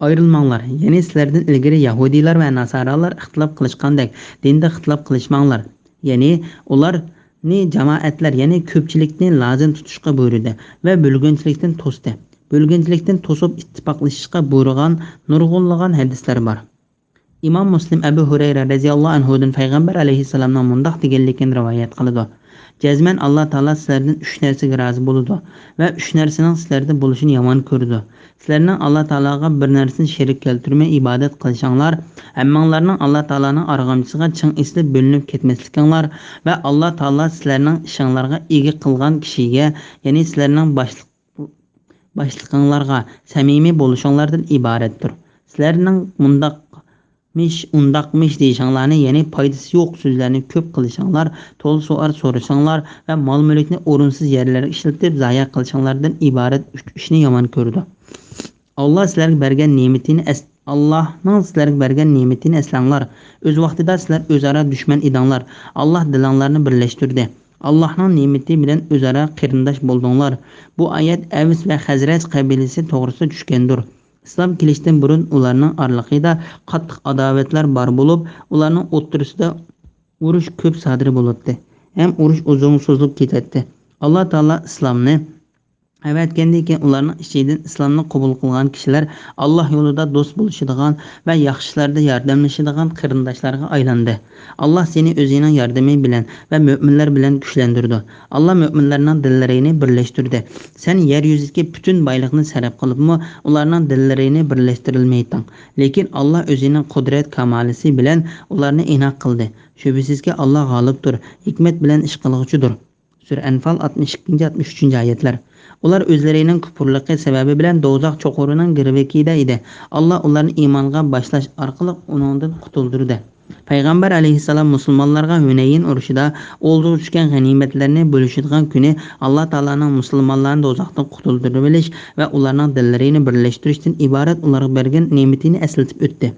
ئايرىلماڭلار، يەنى سىلەردىن ئىلگىرى يەھۇدىيلار ۋە ناسارالار ئىختىلاپ قىلىشقاندەك دىندا ئىختىلاپ قىلىشماڭلار. يەنى ئۇلارنى جامائەتلەر، يەنى كۆپچىلىكنى لازىم تۇتۇشقا بۇيرۇدى ۋە بۆلگۈنچىلىكتىن توستى. بۆلگۈنچىلىكتىن توسۇپ ئىتتىپاقلىشىشقا بۇيرۇغان نۇرغۇنلىغان ھەدىسلەر بار. ئىمام مۇسلىم ئەبۇ ھۇرەيرە رەزىياللاھۇ ئەنھۇدىن پەيغەمبەر ئەلەيھىسسالامنىڭ مۇنداق دېگەنلىكىنى رىۋايەت قىلىدۇ: جەزمەن ئاللا تائالا سىلەردىن ئۈچ نەرسىگە رازى بولىدۇ ۋە ئۈچ نەرسىنىڭ سىلەردە بولۇشىنى يامان كۆرىدۇ. سىلەرنىڭ ئاللا تائالاغا بىر نەرسىنى شېرىك كەلتۈرمەي ئىبادەت قىلىشىڭلار، ھەممىڭلارنىڭ ئاللا تائالانىڭ ئارغامچىسىغا چىڭ ئېسىلىپ بۆلۈنۈپ كەتمەسلىكىڭلار ۋە ئاللا تائالا سىلەرنىڭ ئىشىڭلارغا ئىگە قىلغان كىشىگە، يەنى سىلەرنىڭ باشلىق-، باشلىقىڭلارغا سەمىمىي بولۇشۇڭلاردىن ئىبارەتتۇر. سىلەرنىڭ مۇنداق مىش، ئۇنداقمىش دېيىشىڭلارنى، يەنى پايدىسى يوق سۆزلەرنى كۆپ قىلىشىڭلار، تولا سوئال سورىشىڭلار ۋە مال-مۈلۈكنى ئورۇنسىز يەرلەرگە ئىشلىتىپ زايە قىلىشىڭلاردىن ئىبارەت ئۈچ ئىشنى يامان كۆرىدۇ. ئاللا سىلەرگە بەرگەن نېمىتىنى ئەس-، ئاللانىڭ سىلەرگە بەرگەن نېمىتىنى ئەسلەڭلار. ئۆز ۋاقتىدا سىلەر ئۆزئارا دۈشمەن ئىدىڭلار. ئاللا دىلىڭلارنى بىرلەشتۈردى. ئاللانىڭ نېمىتى بىلەن ئۆزئارا قېرىنداش بولدۇڭلار. بۇ ئايەت ئەۋس ۋە خەزرەج قەبىلىسى توغرىسىدا چۈشكەندۇر. ئىسلام كېلىشتىن بۇرۇن ئۇلارنىڭ ئارىلىقىدا قاتتىق ئاداۋەتلەر بار بولۇپ، ئۇلارنىڭ ئوتتۇرىسىدا ئۇرۇش كۆپ سادىر بولاتتى ھەم ئۇرۇش ئۇزۇنغا سوزۇلۇپ كېتەتتى. ئاللا تائالا ئىسلامنى ئەۋەتكەندىن كېيىن ئۇلارنىڭ ئىچىدىن ئىسلامنى قوبۇل قىلغان كىشىلەر ئاللاھ يولىدا دوست بولۇشىدىغان ۋە ياخشى ئىشلاردا ياردەملىشىدىغان قېرىنداشلارغا ئايلاندى. ئاللاھ سېنى ئۆزىنىڭ ياردىمى بىلەن ۋە مۆمىنلەر بىلەن كۈچلەندۈرىدۇ. ئاللاھ مۆمىنلەرنىڭ دىللىرىنى بىرلەشتۈردى. سەن يەر يۈزىدىكى پۈتۈن بايلىقنى سەرپ قىلىپمۇ ئۇلارنىڭ دىللىرىنى بىرلەشتۈرەلمەيتتىڭ. لېكىن ئاللاھ ئۆزىنىڭ قۇدرەت كامالىسى بىلەن ئۇلارنى ئىناق قىلدى. شۈبھىسىزكى، ئاللاھ غالىبتۇر، ھېكمەت بىلەن ئىش قىلغۇچىدۇر. سۈرە ئەنفال، ئاتمىش ئىككىنچى، ئاتمىش ئۈچىنچى ئايەتلەر. ئۇلار ئۆزلىرىنىڭ كۇپۇرلۇقى سەۋەبى بىلەن دوزاخ چوقۇرىنىڭ گىرۋىكىدە ئىدى. ئاللاھ ئۇلارنى ئىمانغا باشلاش ئارقىلىق ئۇنىڭدىن قۇتۇلدۇردى. پەيغەمبەر ئەلەيھىسسالام مۇسۇلمانلارغا ھۈنەيىن ئۇرۇشىدا ئولجىغا چۈشكەن غەنىيمەتلەرنى بۆلۈشىدىغان كۈنى ئاللاھ تائالانىڭ مۇسۇلمانلارنى دوزاختىن قۇتۇلدۇرۇۋېلىش ۋە ئۇلارنىڭ دىللىرىنى بىرلەشتۈرۈشتىن ئىبارەت ئۇلارغا بەرگەن نېمىتىنى ئەسلىتىپ ئۆتتى.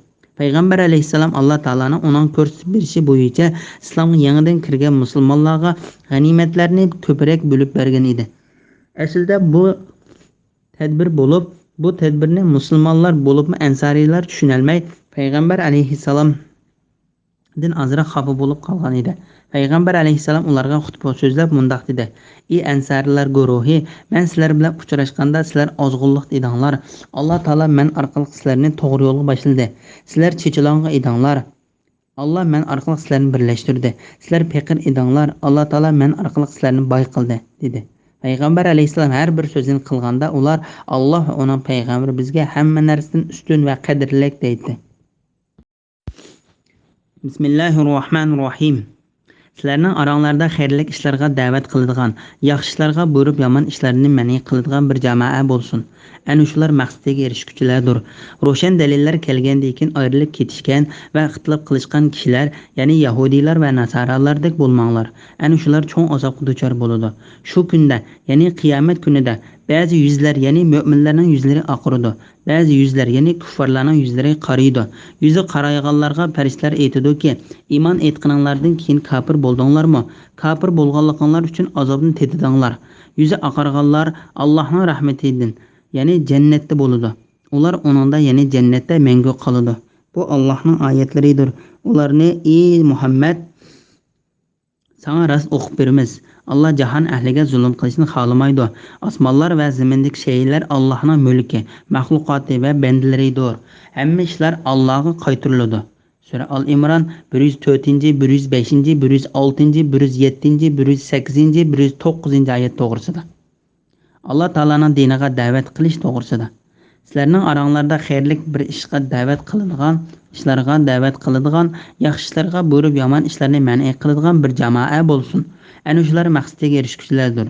پەيغەمبەر ئەلەيھىسسالام ئاللاھ تائالانىڭ ئۇنىڭغا كۆرسىتىپ بېرىشى بويىچە ئىسلامغا يېڭىدىن كىرگەن مۇسۇلمانلارغا غەنىيمەتلەرنى كۆپرەك بۆلۈپ بەرگەن ئىدى. ئەسلىدە بۇ تەدبىر بولۇپ، بۇ تەدبىرنى مۇسۇلمانلار، بولۇپمۇ ئەنسارىيلار چۈشىنەلمەي، پەيغەمبەر ئەلەيھىسسالامدىن ئازراق خاپا بولۇپ قالغان ئىدى. پەيغەمبەر ئەلەيھىسسالام ئۇلارغا خۇتبە سۆزلەپ مۇنداق دېدى: ئى ئەنسارىيلار گۇرۇھى، مەن سىلەر بىلەن ئۇچراشقاندا سىلەر ئازغۇنلۇقتا ئىدىڭلار. ئاللاھ تائالا مەن ئارقىلىق سىلەرنى توغرا يولغا باشلىدى. سىلەر چېچىلاڭغۇ ئىدىڭلار. ئاللاھ مەن ئارقىلىق سىلەرنى بىرلەشتۈردى. سىلەر پېقىر ئىدىڭلار، ئاللاھ تائالا مەن ئارقىلىق سىلەرنى باي قىلدى، دېدى. پەيغەمبەر ئەلەيھىسسالام ھەر بىر سۆزىنى قىلغاندا ئۇلار، ئاللاھ ۋە ئۇنىڭ پەيغەمبىرى بىزگە ھەممە نەرسىدىن ئۈستۈن ۋە قەدىرلىك، دەيتتى. بىسمىللاھىررەھمانىررەھىم. سىلەرنىڭ ئاراڭلاردا خەيرلىك ئىشلارغا دەۋەت قىلىدىغان، ياخشى ئىشلارغا بۇيرۇپ، يامان ئىشلاردىن مەنئى قىلىدىغان بىر جامائە بولسۇن. ئەنە شۇلار مەقسىتىگە ئېرىشكۈچىلەردۇر. روشەن دەلىللەر كەلگەندىن كېيىن ئايرىلىپ كېتىشكەن ۋە ئىختىلاپ قىلىشقان كىشىلەر، يەنى يەھۇدىيلار ۋە ناسارالاردەك بولماڭلار. ئەنە شۇلار چوڭ ئازابقا دۇچار بولىدۇ. شۇ كۈندە، يەنى قىيامەت كۈنىدە بەزى يۈزلەر، يەنى مۆمىنلەرنىڭ يۈزلىرى ئاقىرىدۇ. بەزى يۈزلەر، يەنى كۇففارلارنىڭ يۈزلىرى قارىيىدۇ. يۈزى قارايغانلارغا پەرىشتىلەر ئېيتىدۇكى، ئىمان ئېيتقىنىڭلاردىن كېيىن كاپىر بولدۇڭلارمۇ؟ كاپىر بولغانلىقىڭلار ئۈچۈن ئازابنى تېتىدىڭلار. يۈزى ئاقارغانلار ئاللاھنىڭ رەھمىتىدىن، يەنى جەننەتتە بولىدۇ. ئۇلار ئۇنىڭدا، يەنى جەننەتتە مەڭگۈ قالىدۇ. بۇ ئاللاھنىڭ ئايەتلىرىدۇر. ئۇلارنى، ئى مۇھەممەد، ساڭا راست ئوقۇپ بېرىمىز. ئاللاھ جاھان ئەھلىگە زۇلۇم قىلىشنى خالىمايدۇ. ئاسمانلار ۋە زېمىندىكى شەيئىلەر ئاللاھنىڭ مۈلكى، مەخلۇقاتى ۋە بەندىلىرىدۇر. ھەممە ئىشلار ئاللاھقا قايتۇرۇلىدۇ. سۈرە ئال ئىمران، بىر يۈز تۆتىنچى، بىر يۈز بەشىنچى، بىر يۈز ئالتىنچى، بىر يۈز يەتتىنچى، بىر يۈز سەككىزىنچى، بىر يۈز توققۇزىنچى ئايەت توغرىسىدا. ئاللاھ تائالانىڭ دىنىغا دەۋەت قىلىش توغرىسىدا. سىلەرنىڭ ئاراڭلاردا خەيرلىك بىر ئىشقا دەۋەت قىلىدىغان، ئىشلارغا دەۋەت قىلىدىغان، ياخشى ئىشلارغا بۇيرۇپ، يامان ئىشلارنى مەنئى قىلىدىغان بىر جامائە بولسۇن. ئەنە شۇلار مەقسىتىگە ئېرىشكۈچىلەردۇر.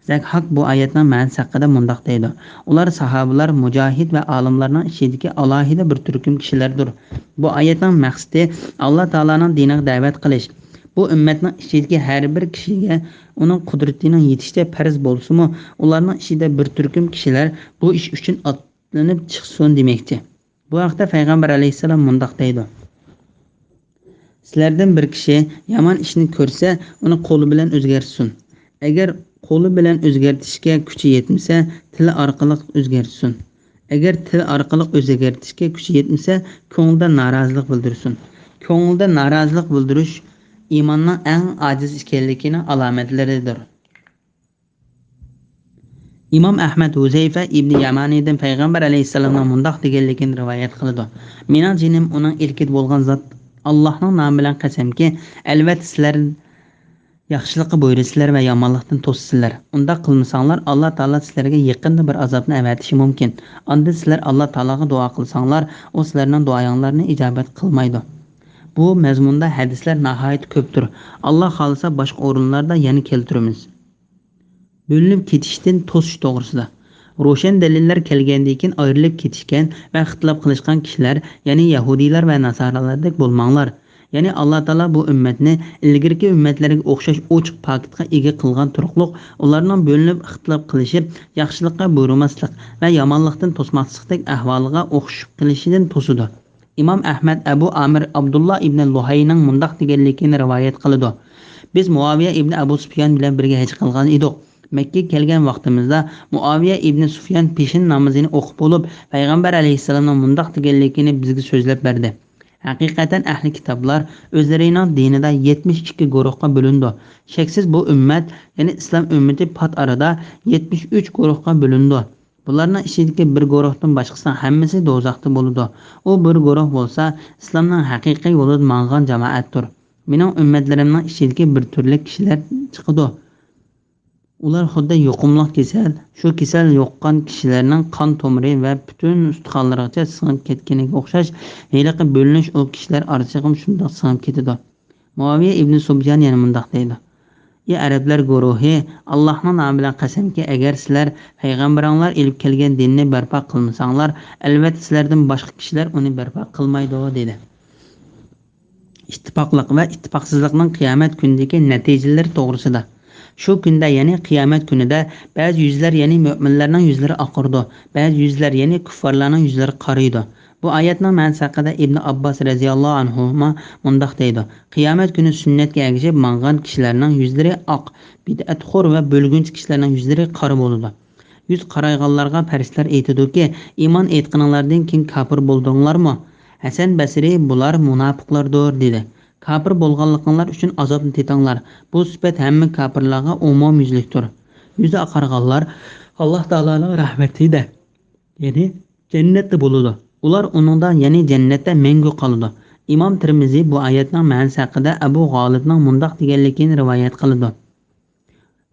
زەكھاك بۇ ئايەتنىڭ مەنىسى ھەققىدە مۇنداق دەيدۇ: ئۇلار ساھابىلار، مۇجاھىد ۋە ئالىملارنىڭ ئىچىدىكى ئالاھىدە بىر تۈركۈم كىشىلەردۇر. بۇ ئايەتنىڭ مەقسىتى ئاللاھ تائالانىڭ دىنىغا دەۋەت قىلىش. بۇ ئۈممەتنىڭ ئىچىدىكى ھەر بىر كىشىگە ئۇنىڭ قۇدرىتىنىڭ يېتىشىچە پەرز بولسىمۇ، ئۇلارنىڭ ئىچىدە بىر تۈركۈم كىشىلەر بۇ ئىش ئۈچۈن ئاتلىنىپ چىقسۇن دېمەكچى. بۇ ھەقتە پەيغەمبەر ئەلەيھىسسالام مۇنداق دەيدۇ: سىلەردىن بىر كىشى يامان ئىشنى كۆرسە، ئۇنى قولى بىلەن ئۆزگەرتسۇن. ئەگەر قولى بىلەن ئۆزگەرتىشكە كۈچى يەتمىسە، تىلى ئارقىلىق ئۆزگەرتسۇن. ئەگەر تىل ئارقىلىق ئۆزگەرتىشكە كۈچى يەتمىسە، كۆڭلىدە نارازىلىق بىلدۈرسۇن. كۆڭلىدە نارازىلىق بىلدۈرۈش ئىماننىڭ ئەڭ ئاجىز ئىكەنلىكىنىڭ ئالامەتلىرىدۇر. ئىمام ئەھمەد ھۇزەيفە ئىبنى يامانىدىن پەيغەمبەر ئەلەيھىسسالامنىڭ مۇنداق دېگەنلىكىنى رىۋايەت قىلىدۇ: مېنىڭ جېنىم ئۇنىڭ ئىلكىدە بولغان زات، ئاللاھنىڭ نامى بىلەن قەسەمكى، ئەلۋەتتە سىلەر ياخشىلىققا بۇيرۇسىلەر ۋە يامانلىقتىن توسىسىلەر. ئۇنداق قىلمىساڭلار، ئاللا تائالا سىلەرگە يېقىندا بىر ئازابنى ئەۋەتىشى مۇمكىن. ئاندىن سىلەر ئاللا تائالاغا دۇئا قىلساڭلار، ئۇ سىلەرنىڭ دۇئايىڭلارنى ئىجابەت قىلمايدۇ. بۇ مەزمۇندا ھەدىسلەر ناھايىتى كۆپتۇر. ئاللا خالىسا، باشقا ئورۇنلاردا يەنە كەلتۈرىمىز. بۆلۈنۈپ كېتىشتىن توسۇش توغرىسىدا. روشەن دەلىللەر كەلگەندىن كېيىن ئايرىلىپ كېتىشكەن ۋە ئىختىلاپ قىلىشقان كىشىلەر، يەنى يەھۇدىيلار ۋە ناسارالاردەك بولماڭلار. يەنى ئاللا تائالا بۇ ئۈممەتنى ئىلگىرىكى ئۈممەتلەرگە ئوخشاش ئوچۇق پاكىتقا ئىگە قىلغان تۇرۇقلۇق، ئۇلارنىڭ بۆلۈنۈپ ئىختىلاپ قىلىشىپ، ياخشىلىققا بۇيرۇماسلىق ۋە يامانلىقتىن توسماسلىقتەك ئەھۋالىغا ئوخشىشىپ قېلىشىدىن توسىدۇ. ئىمام ئەھمەد ئەبۇ ئامىر ئابدۇللا ئىبنى لۇھەينىڭ مۇنداق دېگەنلىكىنى رىۋايەت قىلىدۇ: بىز مۇئاۋىيە ئىبنى ئەبۇ سۇفيان بىلەن بىرگە ھەج قىلغان ئىدۇق. مەككىگە كەلگەن ۋاقتىمىزدا مۇئاۋىيە ئىبنى سۇفيان پېشىن نامىزىنى ئوقۇپ بولۇپ، پەيغەمبەر ئەلەيھىسسالامنىڭ مۇنداق دېگەنلىكىنى بىزگە سۆزلەپ بەردى: ھەقىقەتەن ئەھلى كىتابلار ئۆزلىرىنىڭ دىنىدا يەتمىش ئىككى گۇرۇھقا بۆلۈنىدۇ. شەكسىز بۇ ئۈممەت، يەنى ئىسلام ئۈممىتى پات ئارىدا يەتمىش ئۈچ گۇرۇھقا بۆلۈنىدۇ. بۇلارنىڭ ئىچىدىكى بىر گۇرۇھتىن باشقىسىنىڭ ھەممىسى دوزاختا بولىدۇ. ئۇ بىر گۇرۇھ بولسا ئىسلامنىڭ ھەقىقىي يولىدا ماڭغان جامائەتتۇر. مېنىڭ ئۈممەتلىرىمنىڭ ئىچىدىكى بىر تۈرلۈك كىشىلەر چىقىدۇ. ئۇلار خۇددى يۇقۇملۇق كېسەل، شۇ كېسەل يۇققان كىشىلەرنىڭ قان تومۇرى ۋە پۈتۈن ئۇستىخانلىرىغىچە سىڭىپ كەتكىنىگە ئوخشاش، ھېلىقى بۆلۈنۈش ئۇ كىشىلەر ئارىسىغىمۇ شۇنداق سىڭىپ كېتىدۇ. مۇئاۋىيە ئىبنى سۇبيان يەنە مۇنداق دەيدۇ: ئى ئەرەبلەر گۇرۇھى، ئاللاھنىڭ نامى بىلەن قەسەمكى، ئەگەر سىلەر پەيغەمبىرىڭلار ئېلىپ كەلگەن دىننى بەرپا قىلمىساڭلار، ئەلۋەتتە سىلەردىن باشقا كىشىلەر ئۇنى بەرپا قىلمايدۇ، دېدى. ئىتتىپاقلىق ۋە ئىتتىپاقسىزلىقنىڭ قىيامەت كۈنىدىكى نەتىجىلىرى توغرىسىدا. شۇ كۈندە، يەنى قىيامەت كۈنىدە بەزى يۈزلەر، يەنى مۆمىنلەرنىڭ يۈزلىرى ئاقىرىدۇ، بەزى يۈزلەر، يەنى كۇففارلارنىڭ يۈزلىرى قارىيىدۇ. بۇ ئايەتنىڭ مەنىسى ھەققىدە ئىبنى ئابباس رەزىياللاھۇ ئەنھۇما مۇنداق دەيدۇ: قىيامەت كۈنى سۈننەتكە ئەگىشىپ ماڭغان كىشىلەرنىڭ يۈزلىرى ئاق، بىدئەتخور ۋە بۆلگۈنچى كىشىلەرنىڭ يۈزلىرى قارا بولىدۇ. يۈز قارايغانلارغا پەرىشتىلەر ئېيتىدۇكى، ئىمان ئېيتقىنىڭلاردىن كېيىن كاپىر بولدۇڭلارمۇ؟ ھەسەن بەسرى، بۇلار مۇناپىقلاردۇر، دېدى. كاپىر بولغانلىقىڭلار ئۈچۈن ئازابنى تېتىڭلار. بۇ سۈپەت ھەممە كاپىرلارغا ئومۇميۈزلۈكتۇر. يۈزى ئاقارغانلار ئاللاھ تائالانىڭ رەھمىتىدە، يەنى جەننەتتە بولىدۇ. ئۇلار ئۇنىڭدا، يەنى جەننەتتە مەڭگۈ قالىدۇ. ئىمام تىرمىزى بۇ ئايەتنىڭ مەنىسى ھەققىدە ئەبۇ غالىبنىڭ مۇنداق دېگەنلىكىنى رىۋايەت قىلىدۇ: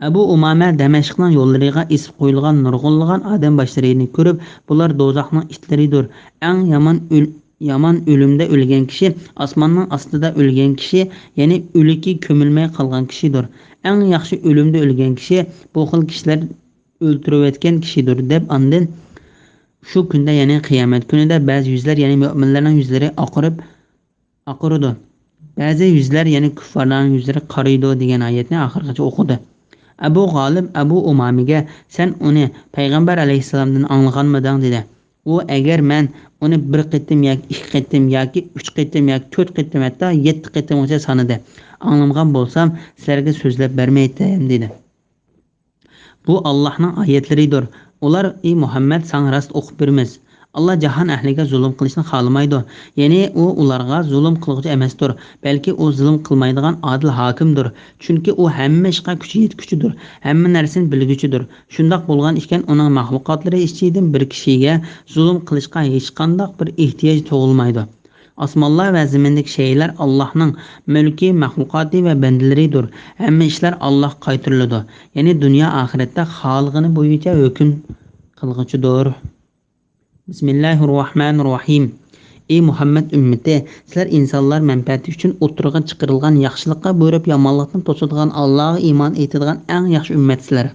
ئەبۇ ئۇمامە دەمەشقنىڭ يوللىرىغا ئېسىپ قويۇلغان نۇرغۇنلىغان ئادەم باشلىرىنى كۆرۈپ، بۇلار دوزاخنىڭ ئىتلىرىدۇر. ئەڭ يامان ئۆل-، يامان ئۆلۈمدە ئۆلگەن كىشى ئاسماننىڭ ئاستىدا ئۆلگەن كىشى، يەنى ئۆلۈكى كۆمۈلمەي قالغان كىشىدۇر. ئەڭ ياخشى ئۆلۈمدە ئۆلگەن كىشى بۇ خىل كىشىلەر ئۆلتۈرۈۋەتكەن كىشىدۇر، دەپ ئاندىن شۇ كۈندە، يەنى قىيامەت كۈنىدە بەزى يۈزلەر، يەنى مۆمىنلەرنىڭ يۈزلىرى ئاقىرىپ، ئاقىرىدۇ. بەزى يۈزلەر، يەنى كۇففارلارنىڭ يۈزلىرى قارىيدۇ دېگەن ئايەتنى ئاخىرغىچە ئوقۇدى. ئەبۇ غالىب ئەبۇ ئۇمامىگە، سەن ئۇنى پەيغەمبەر ئەلەيھىسسالامدىن ئاڭلىغانمىدىڭ؟ دېدى. ئۇ، ئەگەر مەن ئۇنى بىر قېتىم ياكى ئىككى قېتىم ياكى ئۈچ قېتىم ياكى تۆت قېتىم، ھەتتا يەتتە قېتىمغىچە سانىدى، ئاڭلىمىغان بولسام، سىلەرگە سۆزلەپ بەرمەيتتىم، دېدى. بۇ ئاللاھنىڭ ئايەتلىرىدۇر. ئۇلار، ئى مۇھەممەد، ساڭا راست ئوقۇپ بېرىمىز. ئاللا جاھان ئەھلىگە زۇلۇم قىلىشنى خالىمايدۇ. يەنى ئۇ ئۇلارغا زۇلۇم قىلغۇچى ئەمەستۇر، بەلكى ئۇ زۇلۇم قىلمايدىغان ئادىل ھاكىمدۇر. چۈنكى ئۇ ھەممە ئىشقا كۈچى يەتكۈچىدۇر، ھەممە نەرسىنى بىلگۈچىدۇر. شۇنداق بولغان ئىكەن، ئۇنىڭ مەخلۇقاتلىرى ئىچىدىن بىر كىشىگە زۇلۇم قىلىشقا ھېچقانداق بىر ئېھتىياج تۇغۇلمايدۇ. ئاسمانلار ۋە زېمىندىكى شەيئىلەر ئاللاھنىڭ مۈلكى، مەخلۇقاتى ۋە بەندىلىرىدۇر. ھەممە ئىشلار ئاللاھقا قايتۇرۇلىدۇ. يەنى دۇنيا ئاخىرەتتە خالىغىنى بويىچە ھۆكۈم قىلغۇچىدۇر. بىسمىللاھىررەھمانىررەھىم. ئى مۇھەممەد ئۈممىتى، سىلەر ئىنسانلار مەنپەئەتى ئۈچۈن ئوتتۇرىغا چىقىرىلغان ياخشىلىققا بۇيرۇپ، يامانلىقتىن توسىدىغان، ئاللاغا ئىمان ئېيتىدىغان ئەڭ ياخشى ئۈممەتسىلەر.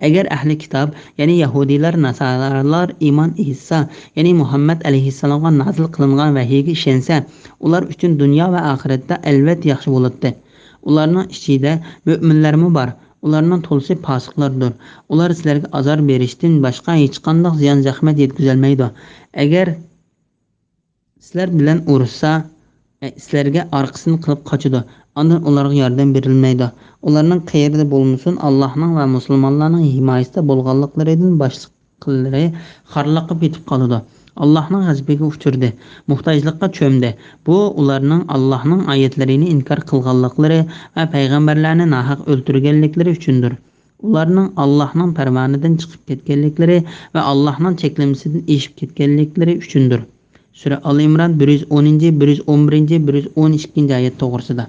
ئەگەر ئەھلى كىتاب، يەنى يەھۇدىيلار، ناسارالار ئىمان ئېيتسا، يەنى مۇھەممەد ئەلەيھىسسالامغا نازىل قىلىنغان ۋەھىيگە ئىشەنسە، ئۇلار ئۈچۈن دۇنيا ۋە ئاخىرەتتە ئەلۋەتتە ياخشى بولاتتى. ئۇلارنىڭ ئىچىدە مۆمىنلەرمۇ بار. ئۇلارنىڭ تولىسى پاسىقلاردۇر. ئۇلار سىلەرگە ئازار بېرىشتىن باشقا ھېچقانداق زىيان-زەخمەت يەتكۈزەلمەيدۇ. ئەگەر سىلەر بىلەن ئۇرۇشسا، ئە، سىلەرگە ئارقىسىنى قىلىپ قاچىدۇ. ئاندىن ئۇلارغا ياردەم بېرىلمەيدۇ. ئۇلارنىڭ قەيەردە بولمىسۇن، ئاللاھنىڭ ۋە مۇسۇلمانلارنىڭ ھىمايىسىدە بولغانلىقلىرىدىن باشقىلىرى خارلىققا پېتىپ قالىدۇ. ئاللاھنىڭ غەزىپىگە ئۇچرىدى، موھتاجلىققا چۆمدى. بۇ ئۇلارنىڭ ئاللاھنىڭ ئايەتلىرىنى ئىنكار قىلغانلىقلىرى ۋە پەيغەمبەرلەرنى ناھەق ئۆلتۈرگەنلىكلىرى ئۈچۈندۇر. ئۇلارنىڭ ئاللاھنىڭ پەرمانىدىن چىقىپ كەتكەنلىكلىرى ۋە ئاللاھنىڭ چەكلىمىسىدىن ئېشىپ كەتكەنلىكلىرى ئۈچۈندۇر. سۈرە ئال ئىمران، بىر يۈز ئونىنچى، بىر يۈز ئون بىرىنچى، بىر يۈز ئون ئىككىنچى ئايەت توغرىسىدا.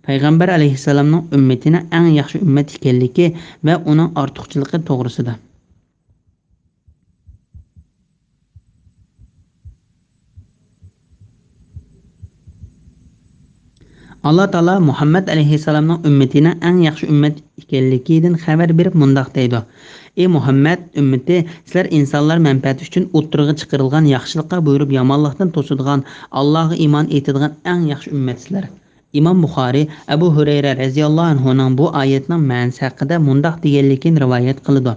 پەيغەمبەر ئەلەيھىسسالامنىڭ ئۈممىتىنىڭ ئەڭ ياخشى ئۈممەت ئىكەنلىكى ۋە ئۇنىڭ ئارتۇقچىلىقى توغرىسىدا. ئاللا تائالا مۇھەممەد ئەلەيھىسسالامنىڭ ئۈممىتىنىڭ ئەڭ ياخشى ئۈممەت ئىكەنلىكىدىن خەۋەر بېرىپ مۇنداق دەيدۇ: ئى مۇھەممەد ئۈممىتى، سىلەر ئىنسانلار مەنپەئەتى ئۈچۈن ئوتتۇرىغا چىقىرىلغان ياخشىلىققا بۇيرۇپ يامانلىقتىن توسىدىغان، ئاللاغا ئىمان ئېيتىدىغان ئەڭ ياخشى ئۈممەتسىلەر. ئىمام بۇخارىي ئەبۇ ھۇرەيرە رەزىياللاھۇ ئەنھۇنىڭ بۇ ئايەتنىڭ مەنىسى ھەققىدە مۇنداق دېگەنلىكىنى رىۋايەت قىلىدۇ: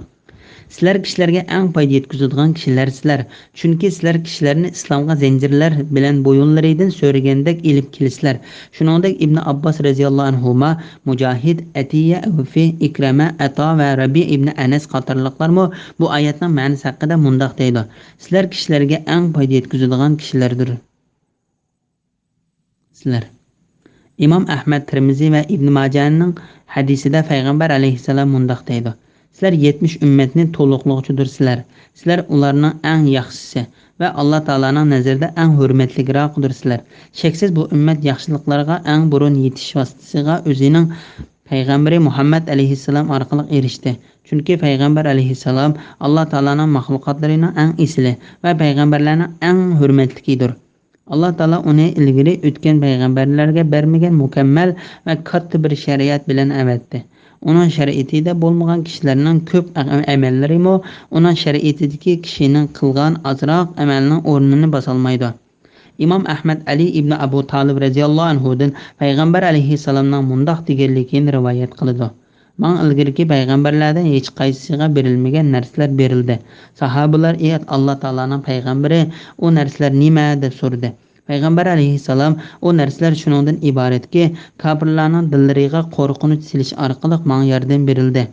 سىلەر كىشىلەرگە ئەڭ پايدا يەتكۈزىدىغان كىشىلەرسىلەر، چۈنكى سىلەر كىشىلەرنى ئىسلامغا زەنجىرلەر بىلەن بويۇنلىرىدىن سۆرىگەندەك ئېلىپ كېلىسىلەر. شۇنىڭدەك ئىبنى ئابباس رەزىياللاھۇ ئەنھۇما، مۇجاھىد، ئەتىيە، ئەۋفى، ئىكرەمە، ئەتا ۋە رەبىئە ئىبنى ئەنەس قاتارلىقلارمۇ بۇ ئايەتنىڭ مەنىسى ھەققىدە مۇنداق دەيدۇ: سىلەر كىشىلەرگە ئەڭ پايدا يەتكۈزىدىغان كىشىلەردۇر. سىلەر. ئىمام ئەھمەد، تىرمىزى ۋە ئىبن ماجەنىڭ ھەدىسىدە پەيغەمبەر ئەلەيھىسسالام مۇنداق دەيدۇ: سىلەر يەتمىش ئۈممەتنى تولۇقلىغۇچىدۇرسىلەر. سىلەر ئۇلارنىڭ ئەڭ ياخشىسى ۋە ئاللا تائالانىڭ نەزىرىدە ئەڭ ھۆرمەتلىكراقىدۇرسىلەر. شەكسىز بۇ ئۈممەت ياخشىلىقلارغا ئەڭ بۇرۇن يېتىش ۋاسىتىسىغا ئۆزىنىڭ پەيغەمبىرى مۇھەممەد ئەلەيھىسسالام ئارقىلىق ئېرىشتى. چۈنكى پەيغەمبەر ئەلەيھىسسالام ئاللا تائالانىڭ مەخلۇقاتلىرىنىڭ ئەڭ ئېسىلى ۋە پەيغەمبەرلەرنىڭ ئەڭ ھۆرمەتلىكىدۇر. ئاللا تائالا ئۇنى ئىلگىرى ئۆتكەن پەيغەمبەرلەرگە بەرمىگەن مۇكەممەل ۋە كاتتا بىر شەرىئەت بىلەن ئەۋەتتى. ئۇنىڭ شەرىئىتىدە بولمىغان كىشىلەرنىڭ كۆپ ئە-، ئەمەللىرىمۇ ئۇنىڭ شەرىئىتىدىكى كىشىنىڭ قىلغان ئازراق ئەمەلنىڭ ئورنىنى باسالمايدۇ. ئىمام ئەھمەد ئەلى ئىبنى ئەبۇ تالىب رەزىياللاھۇ ئەنھۇدىن پەيغەمبەر ئەلەيھىسسالامنىڭ مۇنداق دېگەنلىكىنى رىۋايەت قىلىدۇ: ماڭا ئىلگىرىكى پەيغەمبەرلەردىن ھېچقايسىسىغا بېرىلمىگەن نەرسىلەر بېرىلدى. ساھابىلەر: ئى ئاللا تائالانىڭ پەيغەمبىرى، ئۇ نەرسىلەر نېمە؟ دەپ سورىدى. پەيغەمبەر ئەلەيھىسسالام ئۇ نەرسىلەر شۇنىڭدىن ئىبارەتكى، كاپىرلارنىڭ دىللىرىغا قورقۇنچ سېلىش ئارقىلىق ماڭا ياردەم بېرىلدى.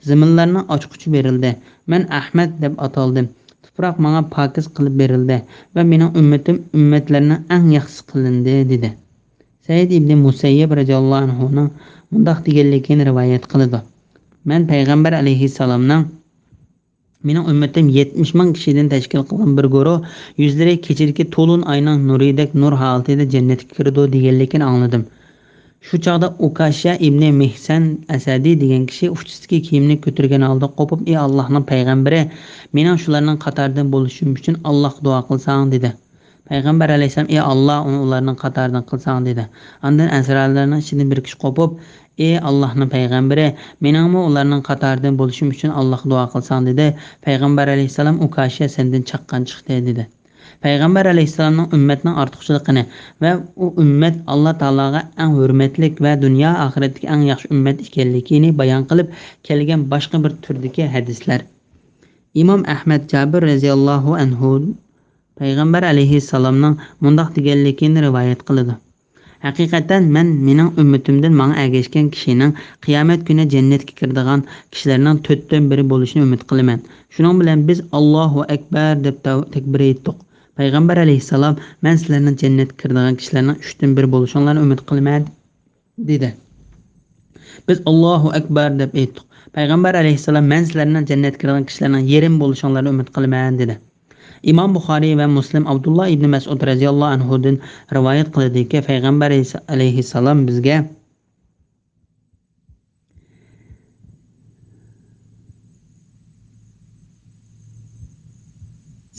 زېمىنلارنىڭ ئاچقۇچى بېرىلدى. مەن ئەھمەد دەپ ئاتالدىم. تۇپراق ماڭا پاكىز قىلىپ بېرىلدى ۋە مېنىڭ ئۈممىتىم ئۈممەتلەرنىڭ ئەڭ ياخشىسى قىلىندى، دېدى. سەئىد ئىبنى مۇسەييەب رەزىياللاھۇ ئەنھۇنىڭ مۇنداق دېگەنلىكىنى رىۋايەت قىلىدۇ: مەن پەيغەمبەر ئەلەيھىسسالامنىڭ مېنىڭ ئۈممىتىم يەتمىش مىڭ كىشىدىن تەشكىل قىلغان بىر گۇرۇھ، يۈزلىرى كېچىدىكى تولۇن ئاينىڭ نۇرىدەك نۇر ھالىتىدە جەننەتكە كىرىدۇ، دېگەنلىكىنى ئاڭلىدىم. شۇ چاغدا ئۇكاشە ئىبنى مىھسەن ئەسەدى دېگەن كىشى ئۇچىسىدىكى كىيىمىنى كۆتۈرگەن ھالدا قوپۇپ، ئى ئاللاھنىڭ پەيغەمبىرى، مېنىڭ شۇلارنىڭ قاتارىدىن بولۇشۇم ئۈچۈن ئاللاھقا دۇئا قىلساڭ، دېدى. پەيغەمبەر ئەلەيھىسسالام، ئى ئاللاھ، ئۇنى ئۇلارنىڭ قاتارىدىن قىلساڭ، دېدى. ئاندىن ئەنسارىيلارنىڭ ئىچىدىن بىر كىشى قوپۇپ، ئى ئاللاھنىڭ پەيغەمبىرى، مېنىڭمۇ ئۇلارنىڭ قاتارىدىن بولۇشۇم ئۈچۈن ئاللاھقا دۇئا قىلساڭ، دېدى. پەيغەمبەر ئەلەيھىسسالام، ئۇكاشە سەندىن چاققان چىقتى، دېدى. پەيغەمبەر ئەلەيھىسسالامنىڭ ئۈممەتنىڭ ئارتۇقچىلىقىنى ۋە ئۇ ئۈممەت ئاللا تائالاغا ئەڭ ھۆرمەتلىك ۋە دۇنيا ئاخىرەتتىكى ئەڭ ياخشى ئۈممەت ئىكەنلىكىنى بايان قىلىپ كەلگەن باشقا بىر تۈردىكى ھەدىسلەر. ئىمام ئەھمەد، جابىر رەزىياللاھۇ ئەنھۇ پەيغەمبەر ئەلەيھىسسالامنىڭ مۇنداق دېگەنلىكىنى رىۋايەت قىلىدۇ: ھەقىقەتەن مەن مېنىڭ ئۈممىتىمدىن ماڭا ئەگەشكەن كىشىنىڭ قىيامەت كۈنى جەننەتكە كىرىدىغان كىشىلەرنىڭ تۆتتىن بىرى بولۇشىنى ئۈمىد قىلىمەن. شۇنىڭ بىلەن بىز «ئاللاھۇ ئەكبەر» دەپ تەۋ-، تەكبىر ئېيتتۇق. پەيغەمبەر ئەلەيھىسسالام، مەن سىلەرنىڭ جەننەتكە كىرىدىغان كىشىلەرنىڭ ئۈچتىن بىرى بولۇشۇڭلارنى ئۈمىد قىلىمەن، دېدى. بىز «ئاللاھۇ ئەكبەر» دەپ ئېيتتۇق. پەيغەمبەر ئەلەيھىسسالام، مەن سىلەرنىڭ جەننەتكە كىرىدىغان كىشىلەرنىڭ يېرىم بولۇشۇڭلارنى ئۈمىد قىلىمەن، دېدى. ئىمام بۇخارىي ۋە مۇسلىم ئابدۇللا ئىبنى مەسئۇد رەزىياللاھۇ ئەنھۇدىن رىۋايەت قىلىدۇكى، پەيغەمبەر ئەلەيھىسسالام بىزگە،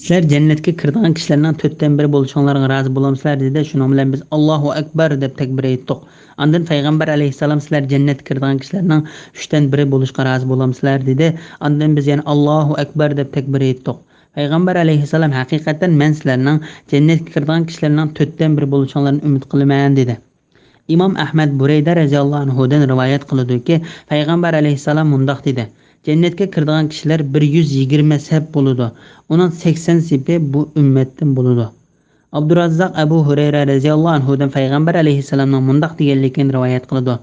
سىلەر جەننەتكە كىرىدىغان كىشىلەرنىڭ تۆتتىن بىرى بولۇشۇڭلارغا رازى بولامسىلەر؟ دېدى. شۇنىڭ بىلەن بىز «ئاللاھۇ ئەكبەر» دەپ تەكبىر ئېيتتۇق. ئاندىن پەيغەمبەر ئەلەيھىسسالام، سىلەر جەننەتكە كىرىدىغان كىشىلەرنىڭ ئۈچتىن بىرى بولۇشقا رازى بولامسىلەر؟ دېدى. ئاندىن بىز يەنە «ئاللاھۇ ئەكبەر» دەپ تەكبىر ئېيتتۇق. پەيغەمبەر ئەلەيھىسسالام، ھەقىقەتەن مەن سىلەرنىڭ جەننەتكە كىرىدىغان كىشىلەرنىڭ تۆتتىن بىرى بولۇشۇڭلارنى ئۈمىد قىلىمەن، دېدى. ئىمام ئەھمەد بۇرەيدە رەزىياللاھۇ ئەنھۇدىن رىۋايەت قىلىدۇكى، پەيغەمبەر ئەلەيھىسسالام مۇنداق دېدى: جەننەتكە كىرىدىغان كىشىلەر بىر يۈز يىگىرمە سەپ بولىدۇ. ئۇنىڭ سەكسەن سېپى بۇ ئۈممەتتىن بولىدۇ. ئابدۇراززاق ئەبۇ ھۇرەيرە رەزىياللاھۇ ئەنھۇدىن پەيغەمبەر ئەلەيھىسسالامنىڭ مۇنداق دېگەنلىكىنى رىۋايەت قىلىدۇ: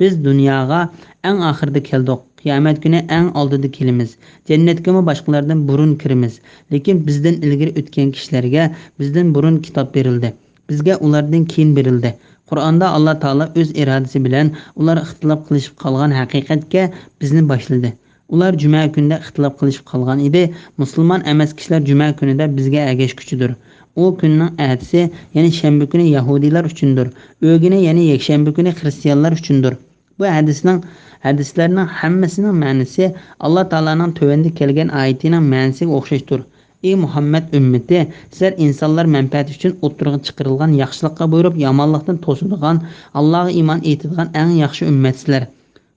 بىز دۇنياغا ئەڭ ئاخىرىدا كەلدۇق، قىيامەت كۈنى ئەڭ ئالدىدا كېلىمىز، جەننەتكىمۇ باشقىلاردىن بۇرۇن كىرىمىز. لېكىن بىزدىن ئىلگىرى ئۆتكەن كىشىلەرگە بىزدىن بۇرۇن كىتاب بېرىلدى. بىزگە ئۇلاردىن كېيىن بېرىلدى. قۇرئاندا ئاللا تائالا ئۆز ئىرادىسى بىلەن ئۇلار ئىختىلاپ قىلىشىپ قالغان ھەقىقەتكە بىزنى باشلىدى. ئۇلار جۈمە كۈنىدە ئىختىلاپ قىلىشىپ قالغان ئىدى. مۇسۇلمان ئەمەس كىشىلەر جۈمە كۈنىدە بىزگە ئەگەشكۈچىدۇر. ئۇ كۈننىڭ ئەتىسى، يەنى شەنبە كۈنى يەھۇدىيلار ئۈچۈندۇر. ئۆگۈنى، يەنى يەكشەنبە كۈنى خىرىستىيانلار ئۈچۈندۇر. بۇ ھەدىسنىڭ، ھەدىسلەرنىڭ ھەممىسىنىڭ مەنىسى ئاللا تائالانىڭ تۆۋەندە كەلگەن ئايىتىنىڭ مەنىسىگە ئوخشاشتۇر. ئى مۇھەممەد ئۈممىتى، سىلەر ئىنسانلار مەنپەئەتى ئۈچۈن ئوتتۇرىغا چىقىرىلغان، ياخشىلىققا بۇيرۇپ، يامانلىقتىن توسىدىغان، ئاللاغا ئىمان ئېيتىدىغان ئەڭ ياخشى ئۈممەتسىلەر.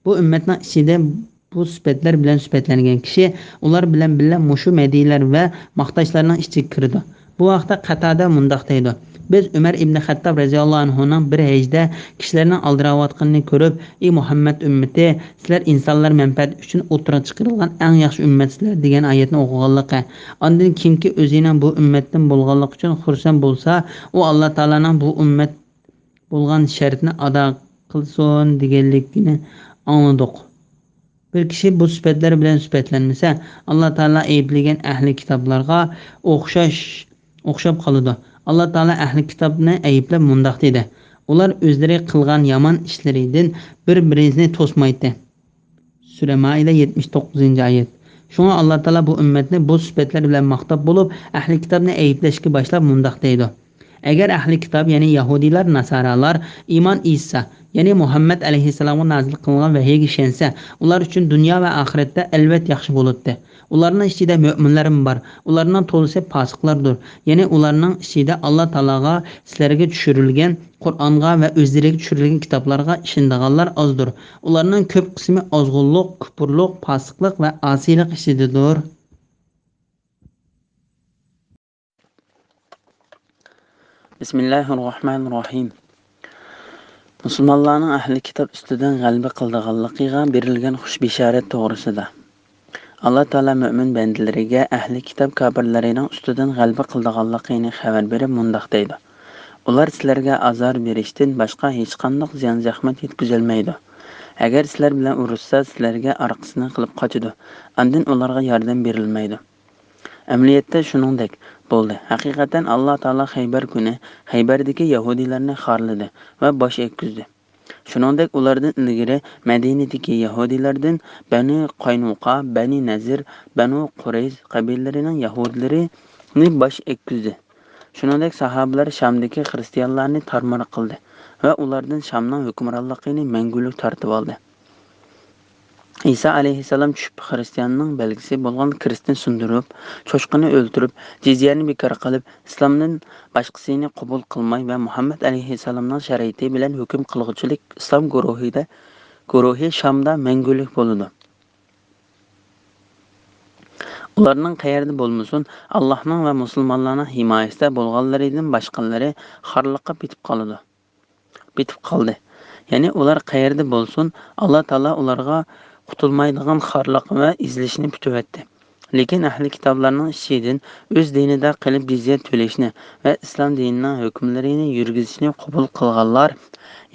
بۇ ئۈممەتنىڭ ئىچىدە بۇ سۈپەتلەر بىلەن سۈپەتلەنگەن كىشى ئۇلار بىلەن بىللە مۇشۇ مەدھىيلەر ۋە ماختاشلارنىڭ ئىچىگە كىرىدۇ. بۇ ھەقتە قاتادە مۇنداق دەيدۇ: بىز ئۆمەر ئىبنى خەتتاب رەزىياللاھۇ ئەنھۇنىڭ بىر ھەجدە كىشىلەرنىڭ ئالدىراۋاتقىنىنى كۆرۈپ، ئى مۇھەممەد ئۈممىتى، سىلەر ئىنسانلار مەنپەئەتى ئۈچۈن ئوتتۇرىغا چىقىرىلغان ئەڭ ياخشى ئۈممەتسىلەر، دېگەن ئايەتنى ئوقۇغانلىقى، ئاندىن كىمكى ئۆزىنىڭ بۇ ئۈممەتتىن بولغانلىقى ئۈچۈن خۇرسەن بولسا، ئۇ ئاللا تائالانىڭ بۇ ئۈممەت بولغان شەرتنى ئادا قىلسۇن، دېگەنلىكىنى ئاڭلىدۇق. بىر كىشى بۇ سۈپەتلەر بىلەن سۈپەتلەنمىسە، ئاللا تائالا ئەيىبلىگەن ئەھلى كىتابلارغا ئوخشاش، ئوخشاپ قالىدۇ. ئاللا تائالا ئەھلى كىتابنى ئەيىبلەپ مۇنداق دېدى: ئۇلار ئۆزلىرى قىلغان يامان ئىشلىرىدىن بىر-بىرىنى توسمايتتى. سۈرە مائىدە، يەتمىش توققۇزىنچى ئايەت. شۇڭا ئاللا تائالا بۇ ئۈممەتنى بۇ سۈپەتلەر بىلەن ماختاپ بولۇپ، ئەھلى كىتابنى ئەيىبلەشكە باشلاپ مۇنداق دەيدۇ: ئەگەر ئەھلى كىتاب، يەنى يەھۇدىيلار، ناسارالار ئىمان ئېيتسا، يەنى مۇھەممەد ئەلەيھىسسالامغا نازىل قىلىنغان ۋەھىيگە ئىشەنسە، ئۇلار ئۈچۈن دۇنيا ۋە ئاخىرەتتە ئەلۋەت ياخشى بولاتتى. ئۇلارنىڭ ئىچىدە مۆمىنلەرمۇ بار. ئۇلارنىڭ تولىسى پاسىقلاردۇر. يەنى ئۇلارنىڭ ئىچىدە ئاللا تائالاغا سىلەرگە چۈشۈرۈلگەن قۇرئانغا ۋە ئۆزلىرىگە چۈشۈرۈلگەن كىتابلارغا ئىشىنىدىغانلار ئازدۇر. ئۇلارنىڭ كۆپ قىسمى ئازغۇنلۇق، كۇپۇرلۇق، پاسىقلىق ۋە ئاسىيلىق ئىچىدىدۇر. بىسمىللاھىررەھمانىررەھىم. مۇسۇلمانلارنىڭ ئەھلى كىتاب ئۈستىدىن غەلىبە قىلىدىغانلىقىغا بېرىلگەن خۇش بېشارەت توغرىسىدا. ئاللا تائالا مۆمىن بەندىلىرىگە ئەھلى كىتاب كاپىرلىرىنىڭ ئۈستىدىن غەلىبە قىلىدىغانلىقىنى خەۋەر بېرىپ مۇنداق دەيدۇ: ئۇلار سىلەرگە ئازار بېرىشتىن باشقا ھېچقانداق زىيان-زەخمەت يەتكۈزەلمەيدۇ. ئەگەر سىلەر بىلەن ئۇرۇشسا، سىلەرگە ئارقىسىنى قىلىپ قاچىدۇ. ئاندىن ئۇلارغا ياردەم بېرىلمەيدۇ. ئەمەلىيەتتە شۇنىڭدەك بولدى. ھەقىقەتەن ئاللا تائالا خەيبەر كۈنى خەيبەردىكى يەھۇدىيلارنى خارلىدى ۋە باش ئەگكۈزدى. شۇنىڭدەك ئۇلاردىن ئىلگىرى مەدىنىدىكى يەھۇدىيلاردىن بەنۇ قاينۇقا، بەنى نەزىر، بەنۇ قۇرەيز قەبىلىلىرىنىڭ يەھۇدىيلىرىنى باش ئەگكۈزدى. شۇنىڭدەك ساھابىلەر شامدىكى خىرىستىيانلارنى تارمار قىلدى ۋە ئۇلاردىن شامنىڭ ھۆكۈمرانلىقىنى مەڭگۈلۈك تارتىۋالدى. ئىسا ئەلەيھىسسالام چۈشۈپ خىرىستىياننىڭ بەلگىسى بولغان كىرىستنى سۇندۇرۇپ، چوشقىنى ئۆلتۈرۈپ، جىزيەنى بىكار قىلىپ، ئىسلامدىن باشقىسىنى قوبۇل قىلماي ۋە مۇھەممەد ئەلەيھىسسالامنىڭ شەرىئىتى بىلەن ھۆكۈم قىلغۇچىلىك ئىسلام گۇرۇھىدا، گۇرۇھى شامدا مەڭگۈلۈك بولىدۇ. ئۇلارنىڭ قەيەردە بولمىسۇن، ئاللاھنىڭ ۋە مۇسۇلمانلارنىڭ ھىمايىسىدە بولغانلىرىدىن باشقىلىرى خارلىققا پېتىپ قالىدۇ. پېتىپ قالدى. يەنى ئۇلار قەيەردە بولسۇن، ئاللا تائالا ئۇلارغا قۇتۇلمايدىغان خارلىق ۋە ئېزىلىشنى پۈتۈۋەتتى. لېكىن ئەھلى كىتابلارنىڭ ئىچىدىن ئۆز دىنىدا قېلىپ جىزيە تۆلەشنى ۋە ئىسلام دىنىنىڭ ھۆكۈملىرىنى يۈرگۈزۈشنى قوبۇل قىلغانلار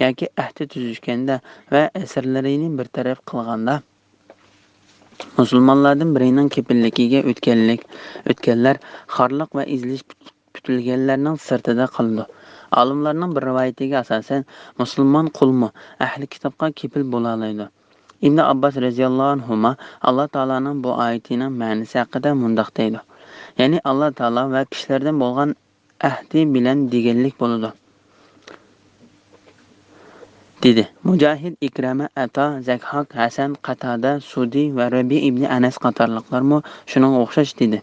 ياكى ئەھدى تۈزۈشكەندە ۋە ئەسىرلىرىنى بىر تەرەپ قىلغاندا، مۇسۇلمانلاردىن بىرىنىڭ كېپىللىكىگە ئۆتكەنلىك، ئۆتكەنلەر خارلىق ۋە ئېزىلىش پۈتۈلگەنلەرنىڭ سىرتىدا قالىدۇ. ئالىملارنىڭ بىر رىۋايىتىگە ئاساسەن، مۇسۇلمان قۇلمۇ ئەھلى كىتابقا كېپىل بولالايدۇ. ئىبن ئابباس رەزىياللاھۇ ئەنھۇما ئاللا تائالانىڭ بۇ ئايىتىنىڭ مەنىسى ھەققىدە مۇنداق دەيدۇ: يەنى ئاللا تائالا ۋە كىشىلەردىن بولغان ئەھدى بىلەن دېگەنلىك بولىدۇ، دېدى. مۇجاھىد، ئىكرىمە، ئەتا، زەكھاك، ھەسەن، قاتادە، سۇدى ۋە رەبىئ ئىبنى ئەنەس قاتارلىقلارمۇ شۇنىڭغا ئوخشاش دېدى.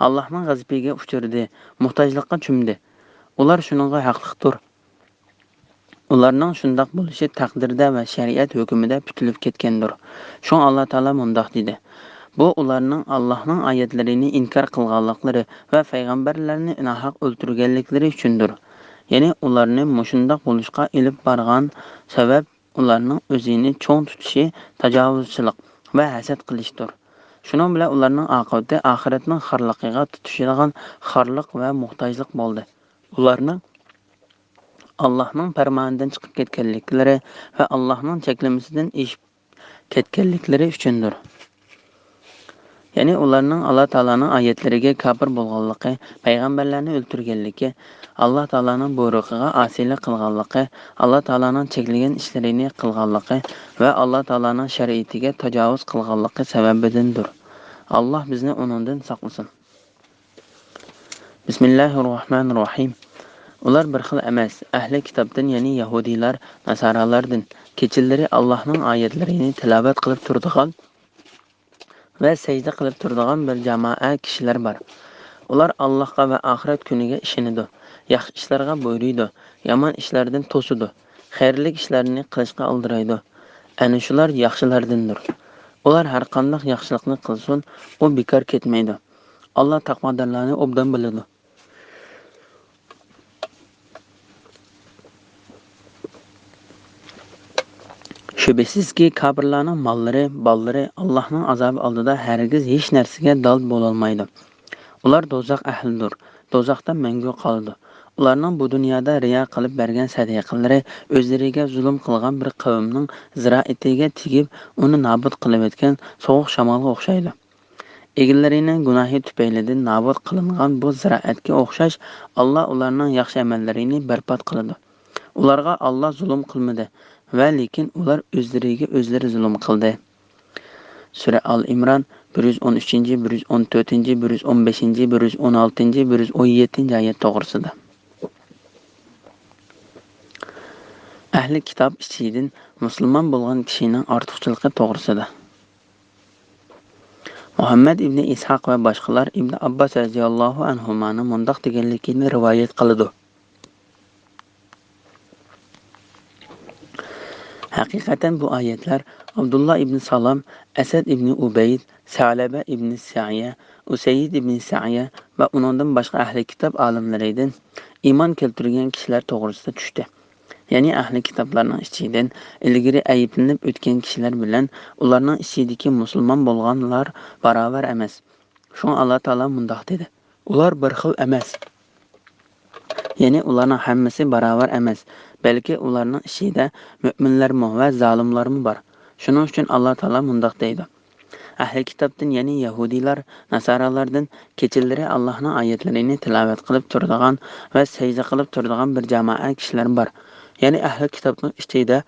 ئاللاھنىڭ غەزىپىگە ئۇچرىدى، موھتاجلىققا چۆمدى. ئۇلار شۇنىڭغا ھەقلىقتۇر. ئۇلارنىڭ شۇنداق بولۇشى تەقدىردە ۋە شەرىئەت ھۆكمىدە پۈتۈلۈپ كەتكەندۇر. شۇڭا ئاللا تائالا مۇنداق دېدى: بۇ ئۇلارنىڭ ئاللاھنىڭ ئايەتلىرىنى ئىنكار قىلغانلىقلىرى ۋە پەيغەمبەرلەرنى ناھەق ئۆلتۈرگەنلىكلىرى ئۈچۈندۇر. يەنى ئۇلارنى مۇشۇنداق بولۇشقا ئېلىپ بارغان سەۋەب ئۇلارنىڭ ئۆزىنى چوڭ تۇتۇشى، تاجاۋۇزچىلىق ۋە ھەسەت قىلىشتۇر. شۇنىڭ بىلەن ئۇلارنىڭ ئاقىۋىتى ئاخىرەتنىڭ خارلىقىغا تۇتىشىدىغان خارلىق ۋە موھتاجلىق بولدى. ئۇلارنىڭ ئاللاھنىڭ پەرمانىدىن چىقىپ كەتكەنلىكلىرى ۋە ئاللاھنىڭ چەكلىمىسىدىن ئېشىپ كەتكەنلىكلىرى ئۈچۈندۇر. يەنى ئۇلارنىڭ ئاللا تائالانىڭ ئايەتلىرىگە كاپىر بولغانلىقى، پەيغەمبەرلەرنى ئۆلتۈرگەنلىكى، ئاللا تائالانىڭ بۇيرۇقىغا ئاسىيلىق قىلغانلىقى، ئاللا تائالانىڭ چەكلىگەن ئىشلىرىنى قىلغانلىقى ۋە ئاللا تائالانىڭ شەرىئىتىگە تاجاۋۇز قىلغانلىقى سەۋەبىدىندۇر. ئاللا بىزنى ئۇنىڭدىن ساقلىسۇن. بىسمىللاھىررەھمانىررەھىم. ئۇلار بىر خىل ئەمەس، ئەھلى كىتابتىن، يەنى يەھۇدىيلار، ناسارالاردىن، كېچىلىرى ئاللاھنىڭ ئايەتلىرىنى تىلاۋەت قىلىپ تۇرىدىغان ۋە سەجدە قىلىپ تۇرىدىغان بىر جامائە كىشىلەر بار. ئۇلار ئاللاھقا ۋە ئاخىرەت كۈنىگە ئىشىنىدۇ، ياخشى ئىشلارغا بۇيرۇيدۇ، يامان ئىشلاردىن توسىدۇ، خەيرلىك ئىشلارنى قىلىشقا ئالدىرايدۇ. ئەنە شۇلار ياخشىلاردىندۇر. ئۇلار ھەرقانداق ياخشىلىقنى قىلسۇن، ئۇ بىكار كەتمەيدۇ. ئاللا تەقۋادارلارنى ئوبدان بىلىدۇ. شۈبھىسىزكى، كاپىرلارنىڭ ماللىرى، بالىلىرى ئاللاھنىڭ ئازابى ئالدىدا ھەرگىز ھېچ نەرسىگە دال بولالمايدۇ. ئۇلار دوزاخ ئەھلىدۇر، دوزاختا مەڭگۈ قالىدۇ. ئۇلارنىڭ بۇ دۇنيادا رىيا قىلىپ بەرگەن سەدىقىلىرى ئۆزلىرىگە زۇلۇم قىلغان بىر قەۋمنىڭ زىرائىتىگە تېگىپ، ئۇنى نابۇت قىلىۋەتكەن سوغۇق شامالغا ئوخشايدۇ. ئىگىلىرىنىڭ گۇناھى تۈپەيلىدىن نابۇت قىلىنغان بۇ زىرائەتكە ئوخشاش، ئاللا ئۇلارنىڭ ياخشى ئەمەللىرىنى بەربات قىلىدۇ. ئۇلارغا ئاللا زۇلۇم قىلمىدى ۋە لېكىن ئۇلار ئۆزلىرىگە ئۆزلىرى زۇلۇم قىلدى. سۈرە ئال ئىمران، بىر يۈز ئون ئۈچىنچى، بىر يۈز ئون تۆتىنچى، بىر يۈز ئون بەشىنچى، بىر يۈز ئون ئالتىنچى، بىر يۈز ئون يەتتىنچى ئايەت توغرىسىدا. ئەھلى كىتاب ئىچىدىن مۇسۇلمان بولغان كىشىنىڭ ئارتۇقچىلىقى توغرىسىدا. مۇھەممەد ئىبنى ئىسھاق ۋە باشقىلار ئىبنى ئابباس رەزىياللاھۇ ئەنھۇمانىڭ مۇنداق دېگەنلىكىنى رىۋايەت قىلىدۇ. ھەقىقەتەن بۇ ئايەتلەر ئابدۇللا ئىبنى سالام، ئەسەد ئىبنى ئۇبەيد، سەلەبە ئىبنى سەئىيە، ئۇسەيد ئىبنى سەئىيە ۋە ئۇنىڭدىن باشقا ئەھلى كىتاب ئالىملىرىدىن ئىمان كەلتۈرگەن كىشىلەر توغرىسىدا چۈشتى. يەنى ئەھلى كىتابلارنىڭ ئىچىدىن ئىلگىرى ئەيىبلىنىپ ئۆتكەن كىشىلەر بىلەن ئۇلارنىڭ ئىچىدىكى مۇسۇلمان بولغانلار باراۋەر ئەمەس. شۇڭا ئاللا تائالا مۇنداق دېدى: «ئۇلار بىر خىل ئەمەس.» يەنى ئۇلارنىڭ ھەممىسى باراۋەر ئەمەس، بەلكى ئۇلارنىڭ ئىچىدە مۆمىنلەرمۇ ۋە زالىملارمۇ بار. شۇنىڭ ئۈچۈن ئاللا تائالا مۇنداق دەيدۇ: ئەھلى كىتابتىن، يەنى يەھۇدىيلار، ناسارالاردىن كېچىلىرى ئاللانىڭ ئايەتلىرىنى تىلاۋەت قىلىپ تۇرىدىغان ۋە سەجدە قىلىپ تۇرىدىغان بىر جامائەت كىشىلەر بار. يەنى ئەھلى كىتابنىڭ ئىچىدە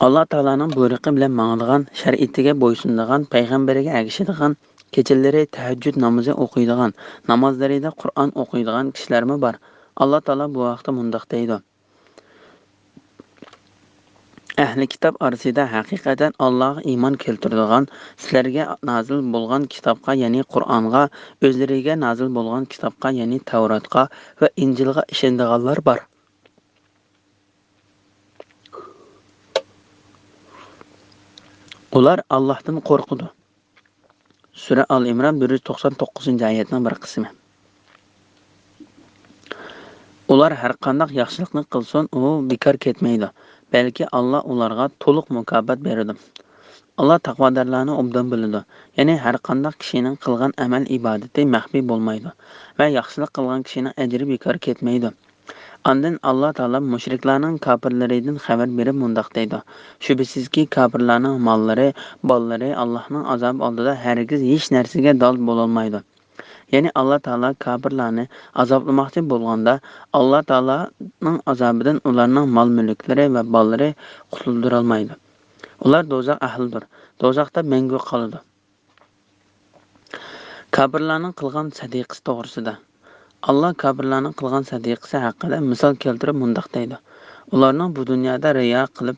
ئاللا تائالانىڭ بۇيرۇقى بىلەن ماڭىدىغان، شەرىئىتىگە بويسۇنىدىغان، پەيغەمبىرىگە ئەگىشىدىغان، كېچىلىرى تەھەججۇد نامىزى ئوقۇيدىغان، نامازلىرىدا قۇرئان ئوقۇيدىغان كىشىلەرمۇ بار. ئاللا تائالا بۇ ھەقتە مۇنداق دەيدۇ: ئەھلى كىتاب ئارىسىدا ھەقىقەتەن ئاللاغا ئىمان كەلتۈرىدىغان، سىلەرگە نازىل بولغان كىتابقا، يەنى قۇرئانغا، ئۆزلىرىگە نازىل بولغان كىتابقا، يەنى تەۋراتقا ۋە ئىنجىلغا ئىشىنىدىغانلار بار. ئۇلار ئاللاھتىن قورقىدۇ. سۈرە ئال ئىمران، بىر يۈز توقسان توققۇزىنچى ئايەتنىڭ بىر قىسمى. ئۇلار ھەرقانداق ياخشىلىقنى قىلسۇن، ئۇ بىكار كەتمەيدۇ، بەلكى ئاللا ئۇلارغا تولۇق مۇكاپات بېرىدۇ. ئاللا تەقۋادارلارنى ئوبدان بىلىدۇ. يەنى ھەرقانداق كىشىنىڭ قىلغان ئەمەل ئىبادىتى مەخپىي بولمايدۇ ۋە ياخشىلىق قىلغان كىشىنىڭ ئەجرى بىكار كەتمەيدۇ. ئاندىن ئاللا تائالا مۇشرىكلارنىڭ كاپىرلىرىدىن خەۋەر بېرىپ مۇنداق دەيدۇ: شۈبھىسىزكى، كاپىرلارنىڭ ماللىرى، بالىلىرى ئاللاھنىڭ ئازابى ئالدىدا ھەرگىز ھېچ نەرسىگە دال بولالمايدۇ. يەنى ئاللا تائالا كاپىرلارنى ئازابلىماقچى بولغاندا، ئاللا تائالانىڭ ئازابىدىن ئۇلارنىڭ مال-مۈلۈكلىرى ۋە بالىلىرى قۇتۇلدۇرالمايدۇ. ئۇلار دوزاخ ئەھلىدۇر، دوزاختا مەڭگۈ قالىدۇ. كاپىرلارنىڭ قىلغان سەدىقىسى توغرىسىدا. ئاللا كاپىرلارنىڭ قىلغان سەدىقىسى ھەققىدە مىسال كەلتۈرۈپ مۇنداق دەيدۇ: ئۇلارنىڭ بۇ دۇنيادا رىيا قىلىپ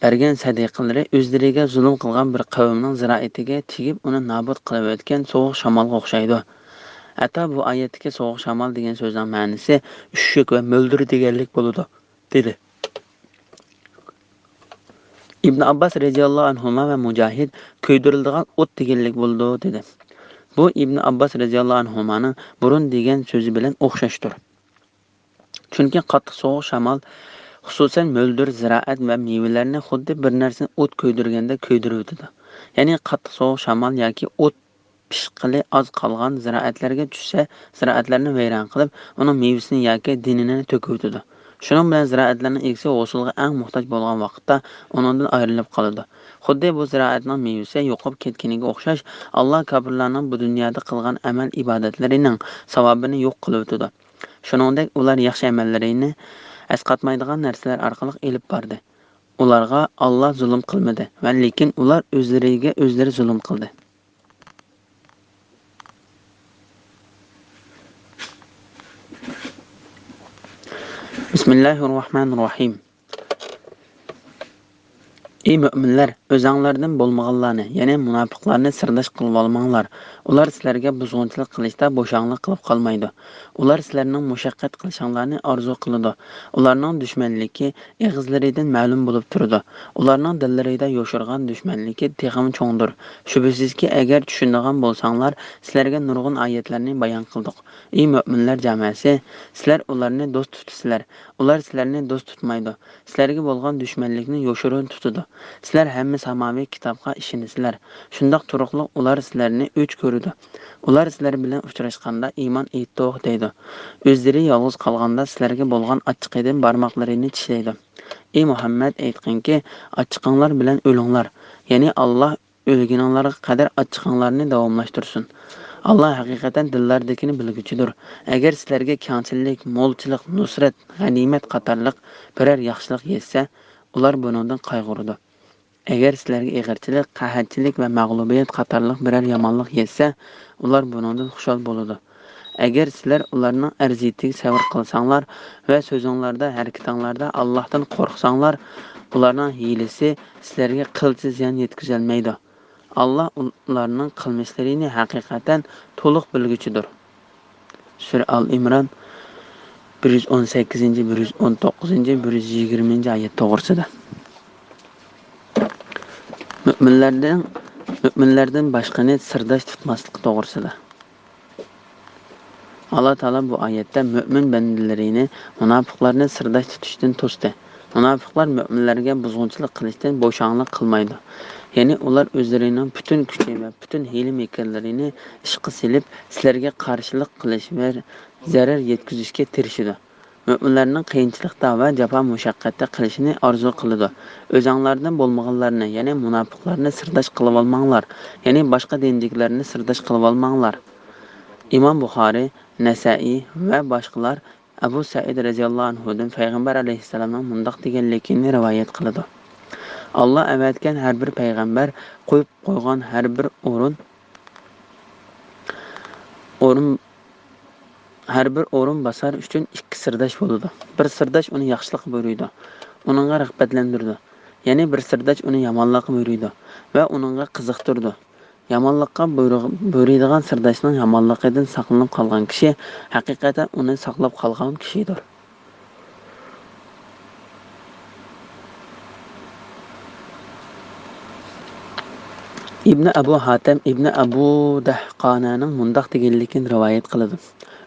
بەرگەن سەدىقىلىرى ئۆزلىرىگە زۇلۇم قىلغان بىر قەۋمنىڭ زىرائىتىگە تېگىپ، ئۇنى نابۇت قىلىۋەتكەن سوغۇق شامالغا ئوخشايدۇ. ئەتا بۇ ئايەتتىكى سوغۇق شامال دېگەن سۆزنىڭ مەنىسى ئۈششۈك ۋە مۆلدۈر دېگەنلىك بولىدۇ، دېدى. ئىبن ئابباس رەزىياللاھۇ ئەنھۇما ۋە مۇجاھىد كۆيدۈرۈلىدىغان ئوت دېگەنلىك بولىدۇ، دېدى. بۇ ئىبن ئابباس رەزىياللاھۇ ئەنھۇمانىڭ بۇرۇن دېگەن سۆزى بىلەن ئوخشاشتۇر. چۈنكى قاتتىق سوغۇق شامال، خۇسۇسەن مۆلدۈر زىرائەت ۋە مېۋىلەرنى خۇددى بىر نەرسىنى ئوت كۆيدۈرگەندە كۆيدۈرۈۋېتىدۇ. يەنى قاتتىق سوغۇق شامال ياكى ئوت پىشقىلى ئاز قالغان زىرائەتلەرگە چۈشسە، زىرائەتلەرنى ۋەيران قىلىپ، ئۇنىڭ مېۋىسىنى ياكى دېنىنى تۆكۈۋېتىدۇ. شۇنىڭ بىلەن زىرائەتلەرنىڭ ئىگىسى ھوسۇلغا ئەڭ موھتاج بولغان ۋاقىتتا ئۇنىڭدىن ئايرىلىپ قالىدۇ. خۇددى بۇ زىرائەتنىڭ مېۋىسى يوقاپ كەتكىنىگە ئوخشاش، ئاللا كاپىرلارنىڭ بۇ دۇنيادا قىلغان ئەمەل-ئىبادەتلىرىنىڭ ساۋابىنى يوق قىلىۋېتىدۇ. شۇنىڭدەك ئۇلار ياخشى ئەمەللىرىنى ئەسقاتمايدىغان نەرسىلەر ئارقىلىق ئېلىپ باردى. ئۇلارغا ئاللا زۇلۇم قىلمىدى ۋە لېكىن ئۇلار ئۆزلىرىگە ئۆزلىرى زۇلۇم قىلدى. بىسمىللاھىررەھمانىررەھىم. ئى مۆمىنلەر، ئۆزەڭلاردىن بولمىغانلارنى، يەنى مۇناپىقلارنى سىرداش قىلىۋالماڭلار. ئۇلار سىلەرگە بۇزغۇنچىلىق قىلىشتا بوشاڭلىق قىلىپ قالمايدۇ. ئۇلار سىلەرنىڭ مۇشەققەت قىلىشىڭلارنى ئارزۇ قىلىدۇ. ئۇلارنىڭ دۈشمەنلىكى ئېغىزلىرىدىن مەلۇم بولۇپ تۇرىدۇ. ئۇلارنىڭ دىللىرىدا يوشۇرغان دۈشمەنلىكى تېخىمۇ چوڭدۇر. شۈبھىسىزكى، ئەگەر چۈشىنىدىغان بولساڭلار، سىلەرگە نۇرغۇن ئايەتلەرنى بايان قىلدۇق. ئى مۆمىنلەر جامەسى، سىلەر ئۇلارنى دوست تۇتىسىلەر. ئۇلار سىلەرنى دوست تۇتمايدۇ. سىلەرگە بولغان دۈشمەنلىكنى يوشۇرۇن تۇتىدۇ. سىلەر ھەممە ساماۋى كىتابقا ئىشىنىسىلەر. شۇنداق تۇرۇقلۇق ئۇلار سىلەرنى ئۆچ كۆرىدۇ. ئۇلار سىلەر بىلەن ئۇچراشقاندا ئىمان ئېيتتۇق دەيدۇ. ئۆزلىرى يالغۇز قالغاندا سىلەرگە بولغان ئاچچىقىدىن بارماقلىرىنى چىشلەيدۇ. ئى مۇھەممەد، ئېيتقىنكى، ئاچچىقىڭلار بىلەن ئۆلۈڭلار. يەنى ئاللا ئۆلگىنىڭلارغا قەدەر ئاچچىقىڭلارنى داۋاملاشتۇرسۇن. ئاللا ھەقىقەتەن دىللاردىكىنى بىلگۈچىدۇر. ئەگەر سىلەرگە كەڭچىلىك، مولچىلىق، نۇسرەت، غەنىيمەت قاتارلىق بىرەر ياخشىلىق يەتسە، ئۇلار بۇنىڭدىن قايغۇرىدۇ. ئەگەر سىلەرگە ئېغىرچىلىق، قەھەتچىلىك ۋە مەغلۇبىيەت قاتارلىق بىرەر يامانلىق يەتسە، ئۇلار بۇنىڭدىن خۇشال بولىدۇ. ئەگەر سىلەر ئۇلارنىڭ ئەرزىيىتىگە سەۋر قىلساڭلار ۋە سۆزۈڭلاردا، ھەرىكىتىڭلاردا ئاللاھتىن قورقساڭلار، ئۇلارنىڭ ھىيلىسى سىلەرگە قىلچە زىيان يەتكۈزەلمەيدۇ. ئاللا ئۇلارنىڭ قىلمىشلىرىنى ھەقىقەتەن تولۇق بىلگۈچىدۇر. سۈرە ئال ئىمران، بىر يۈز ئون سەككىزىنچى، بىر يۈز ئون توققۇزىنچى، بىر يۈز يىگىرمىنچى ئايەت توغرىسىدا. مۆمىنلەردىن، مۆمىنلەردىن باشقىنى سىرداش تۇتماسلىق توغرىسىدا. ئاللا تائالا بۇ ئايەتتە مۆمىن بەندىلىرىنى مۇناپىقلارنى سىرداش تۇتۇشتىن توستى. مۇناپىقلار مۆمىنلەرگە بۇزغۇنچىلىق قىلىشتىن بوشاڭلىق قىلمايدۇ. يەنى ئۇلار ئۆزلىرىنىڭ پۈتۈن كۈچى ۋە پۈتۈن ھىيلە-مىكىرلىرىنى ئىشقا سېلىپ، سىلەرگە قارشىلىق قىلىش ۋە زەرەر يەتكۈزۈشكە تىرىشىدۇ. مۆمىنلەرنىڭ قىيىنچىلىقتا ۋە جاپا-مۇشەققەتتە قېلىشىنى ئارزۇ قىلىدۇ. ئۆزۈڭلاردىن بولمىغانلارنى، يەنى مۇناپىقلارنى سىرداش قىلىۋالماڭلار، يەنى باشقا دىندىكىلەرنى سىرداش قىلىۋالماڭلار. ئىمام بۇخارىي، نەسائىي ۋە باشقىلار ئەبۇ سەئىد رەزىياللاھۇ ئەنھۇدىن پەيغەمبەر ئەلەيھىسسالامنىڭ مۇنداق دېگەنلىكىنى رىۋايەت قىلىدۇ: ئاللا ئەۋەتكەن ھەر بىر پەيغەمبەر قويۇپ قويغان ھەر بىر ئورۇن، ئورۇن، ھەر بىر ئورۇن باسار ئۈچۈن ئىككى سىرداش بولىدۇ. بىر سىرداش ئۇنى ياخشىلىققا بۇيرۇيدۇ، ئۇنىڭغا رىغبەتلەندۈرىدۇ. يەنى بىر سىرداش ئۇنى يامانلىققا بۇيرۇيدۇ ۋە ئۇنىڭغا قىزىقتۇرىدۇ. يامانلىققا بۇيرۇغ-، بۇيرۇيدىغان سىرداشنىڭ يامانلىقىدىن ساقلىنىپ قالغان كىشى ھەقىقەتەن ئۇنى ساقلاپ قالغان كىشىدۇر. ئىبنى ئەبۇ ھاتەم ئىبنى ئەبۇ دەھقانەنىڭ مۇنداق دېگەنلىكىنى رىۋايەت قىلىدۇ: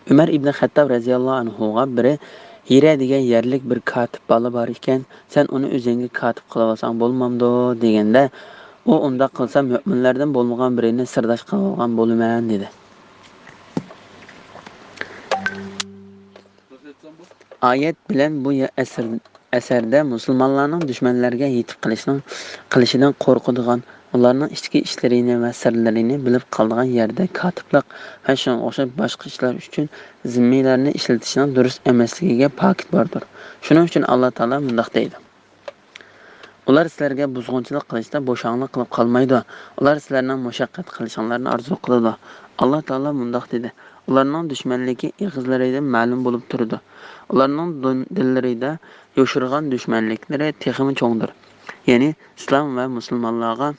ئۆمەر ئىبنى خەتتاب رەزىياللاھۇ ئەنھۇغا بىرى، ھىرە دېگەن يەرلىك بىر كاتىپ بالا بار ئىكەن، سەن ئۇنى ئۆزۈڭگە كاتىپ قىلىۋالساڭ بولمامدۇ؟ دېگەندە، ئۇ، ئۇنداق قىلسام مۆمىنلەردىن بولمىغان بىرىنى سىرداش قىلىۋالغان بولىمەن، دېدى. ئايەت بىلەن بۇ يە-، ئەسىر-، ئەسەردە مۇسۇلمانلارنىڭ دۈشمەنلەرگە يېتىپ قېلىشنىڭ، قېلىشىدىن قورقىدىغان، ئۇلارنىڭ ئىچكى ئىشلىرىنى ۋە سىرلىرىنى بىلىپ قالىدىغان يەردە كاتىپلىق ۋە شۇنىڭغا ئوخشاش باشقا ئىشلار ئۈچۈن زىممىيلارنى ئىشلىتىشنىڭ دۇرۇس ئەمەسلىكىگە پاكىت باردۇر. شۇنىڭ ئۈچۈن ئاللا تائالا مۇنداق دەيدۇ: ئۇلار سىلەرگە بۇزغۇنچىلىق قىلىشتا بوشاڭلىق قىلىپ قالمايدۇ. ئۇلار سىلەرنىڭ مۇشەققەت قىلىشىڭلارنى ئارزۇ قىلىدۇ. ئاللا تائالا مۇنداق دېدى: ئۇلارنىڭ دۈشمەنلىكى ئېغىزلىرىدىن مەلۇم بولۇپ تۇرىدۇ. ئۇلارنىڭ دۇن-، دىللىرىدا يوشۇرغان دۈشمەنلىكلىرى تېخىمۇ چوڭدۇر. يەنى ئىسلام ۋە مۇسۇلمانلارغا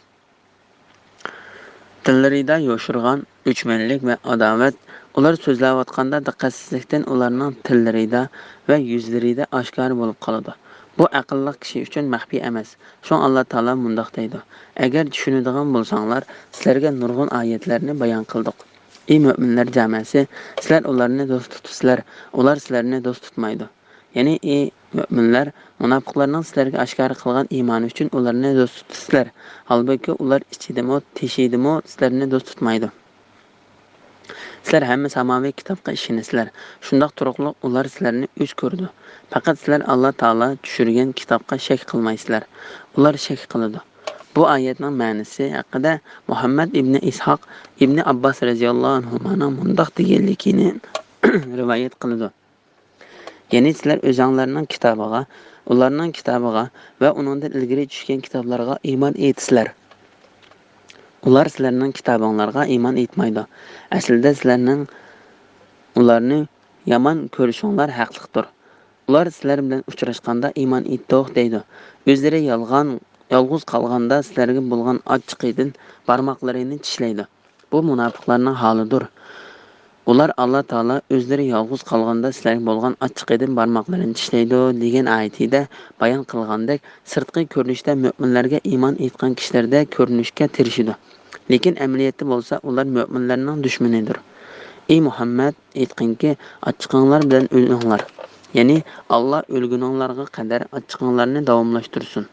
دىللىرىدا يوشۇرغان ئۆچمەنلىك ۋە ئاداۋەت، ئۇلار سۆزلەۋاتقاندا دىققەتسىزلىكتىن ئۇلارنىڭ تىللىرىدا ۋە يۈزلىرىدە ئاشكارا بولۇپ قالىدۇ. بۇ ئەقىللىق كىشى ئۈچۈن مەخپىي ئەمەس. شۇڭا ئاللا تائالا مۇنداق دەيدۇ: ئەگەر چۈشىنىدىغان بولساڭلار، سىلەرگە نۇرغۇن ئايەتلەرنى بايان قىلدۇق. ئى مۆمىنلەر جامەسى، سىلەر ئۇلارنى دوست تۇتىسىلەر، ئۇلار سىلەرنى دوست تۇتمايدۇ. يەنى، ئى مۆمىنلەر، مۇناپىقلارنىڭ سىلەرگە ئاشكارا قىلغان ئىمانى ئۈچۈن ئۇلارنى دوست تۇتىسىلەر. ھالبۇكى، ئۇلار ئىچىدىمۇ، تېشىدىمۇ سىلەرنى دوست تۇتمايدۇ. سىلەر ھەممە ساماۋىي كىتابقا ئىشىنىسىلەر. شۇنداق تۇرۇقلۇق ئۇلار سىلەرنى ئۆچ كۆرىدۇ. پەقەت سىلەر ئاللا تائالا چۈشۈرگەن كىتابقا شەك قىلمايسىلەر. ئۇلار شەك قىلىدۇ. بۇ ئايەتنىڭ مەنىسى ھەققىدە مۇھەممەد ئىبنى ئىسھاق ئىبنى ئابباس رەزىياللاھۇ ئەنھۇمانىڭ مۇنداق دېگەنلىكىنى رىۋايەت قىلىدۇ. يەنى سىلەر ئۆزۈڭلارنىڭ كىتابىغا، ئۇلارنىڭ كىتابىغا ۋە ئۇنىڭدىن ئىلگىرى چۈشكەن كىتابلارغا ئىمان ئېيتىسىلەر. ئۇلار سىلەرنىڭ كىتابىڭلارغا ئىمان ئېيتمايدۇ. ئەسلىدە سىلەرنىڭ ئۇلارنى يامان كۆرۈشۈڭلار ھەقلىقتۇر. ئۇلار سىلەر بىلەن ئۇچراشقاندا ئىمان ئېيتتۇق دەيدۇ. ئۆزلىرى يالغان، يالغۇز قالغاندا سىلەرگە بولغان ئاچچىقىدىن بارماقلىرىنى چىشلەيدۇ. بۇ مۇناپىقلارنىڭ ھالىدۇر. ئۇلار ئاللا تائالا ئۆزلىرى يالغۇز قالغاندا سىلەرگە بولغان ئاچچىقىدىن بارماقلىرىنى چىشلەيدۇ دېگەن ئايىتىدە بايان قىلغاندەك، سىرتقى كۆرۈنۈشتە مۆمىنلەرگە ئىمان ئېيتقان كىشىلەردەك كۆرۈنۈشكە تىرىشىدۇ. لېكىن ئەمەلىيەتتە بولسا ئۇلار مۆمىنلەرنىڭ دۈشمىنىدۇر. ئى مۇھەممەد، ئېيتقىنكى، ئاچچىقىڭلار بىلەن ئۆلۈڭلار. يەنى ئاللا ئۆلگۈنۈڭلارغا قەدەر ئاچچىقىڭلارنى داۋاملاشتۇرسۇن.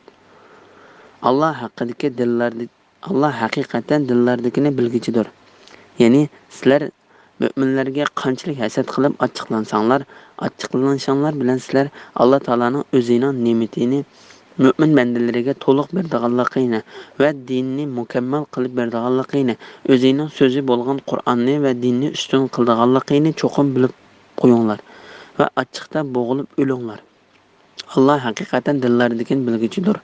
ئاللا ھەققىدىكى دىللاردىكى ئاللا ھەقىقەتەن دىللاردىكىنى بىلگۈچىدۇر. يەنى سىلەر مۆمىنلەرگە قانچىلىك ھەسەت قىلىپ ئاچچىقلانساڭلار، ئاچچىقلىنىشىڭلار بىلەن سىلەر ئاللا تائالانىڭ ئۆزىنىڭ نېمىتىنى مۆمىن بەندىلىرىگە تولۇق بېرىدىغانلىقىنى ۋە دىننى مۇكەممەل قىلىپ بېرىدىغانلىقىنى، ئۆزىنىڭ سۆزى بولغان قۇرئاننى ۋە دىننى ئۈستۈن قىلىدىغانلىقىنى چوقۇم بىلىپ قويۇڭلار ۋە ئاچچىقتا بوغۇلۇپ ئۆلۈڭلار. ئاللا ھەقىقەتەن دىللاردىكىنى بىلگۈچىدۇر.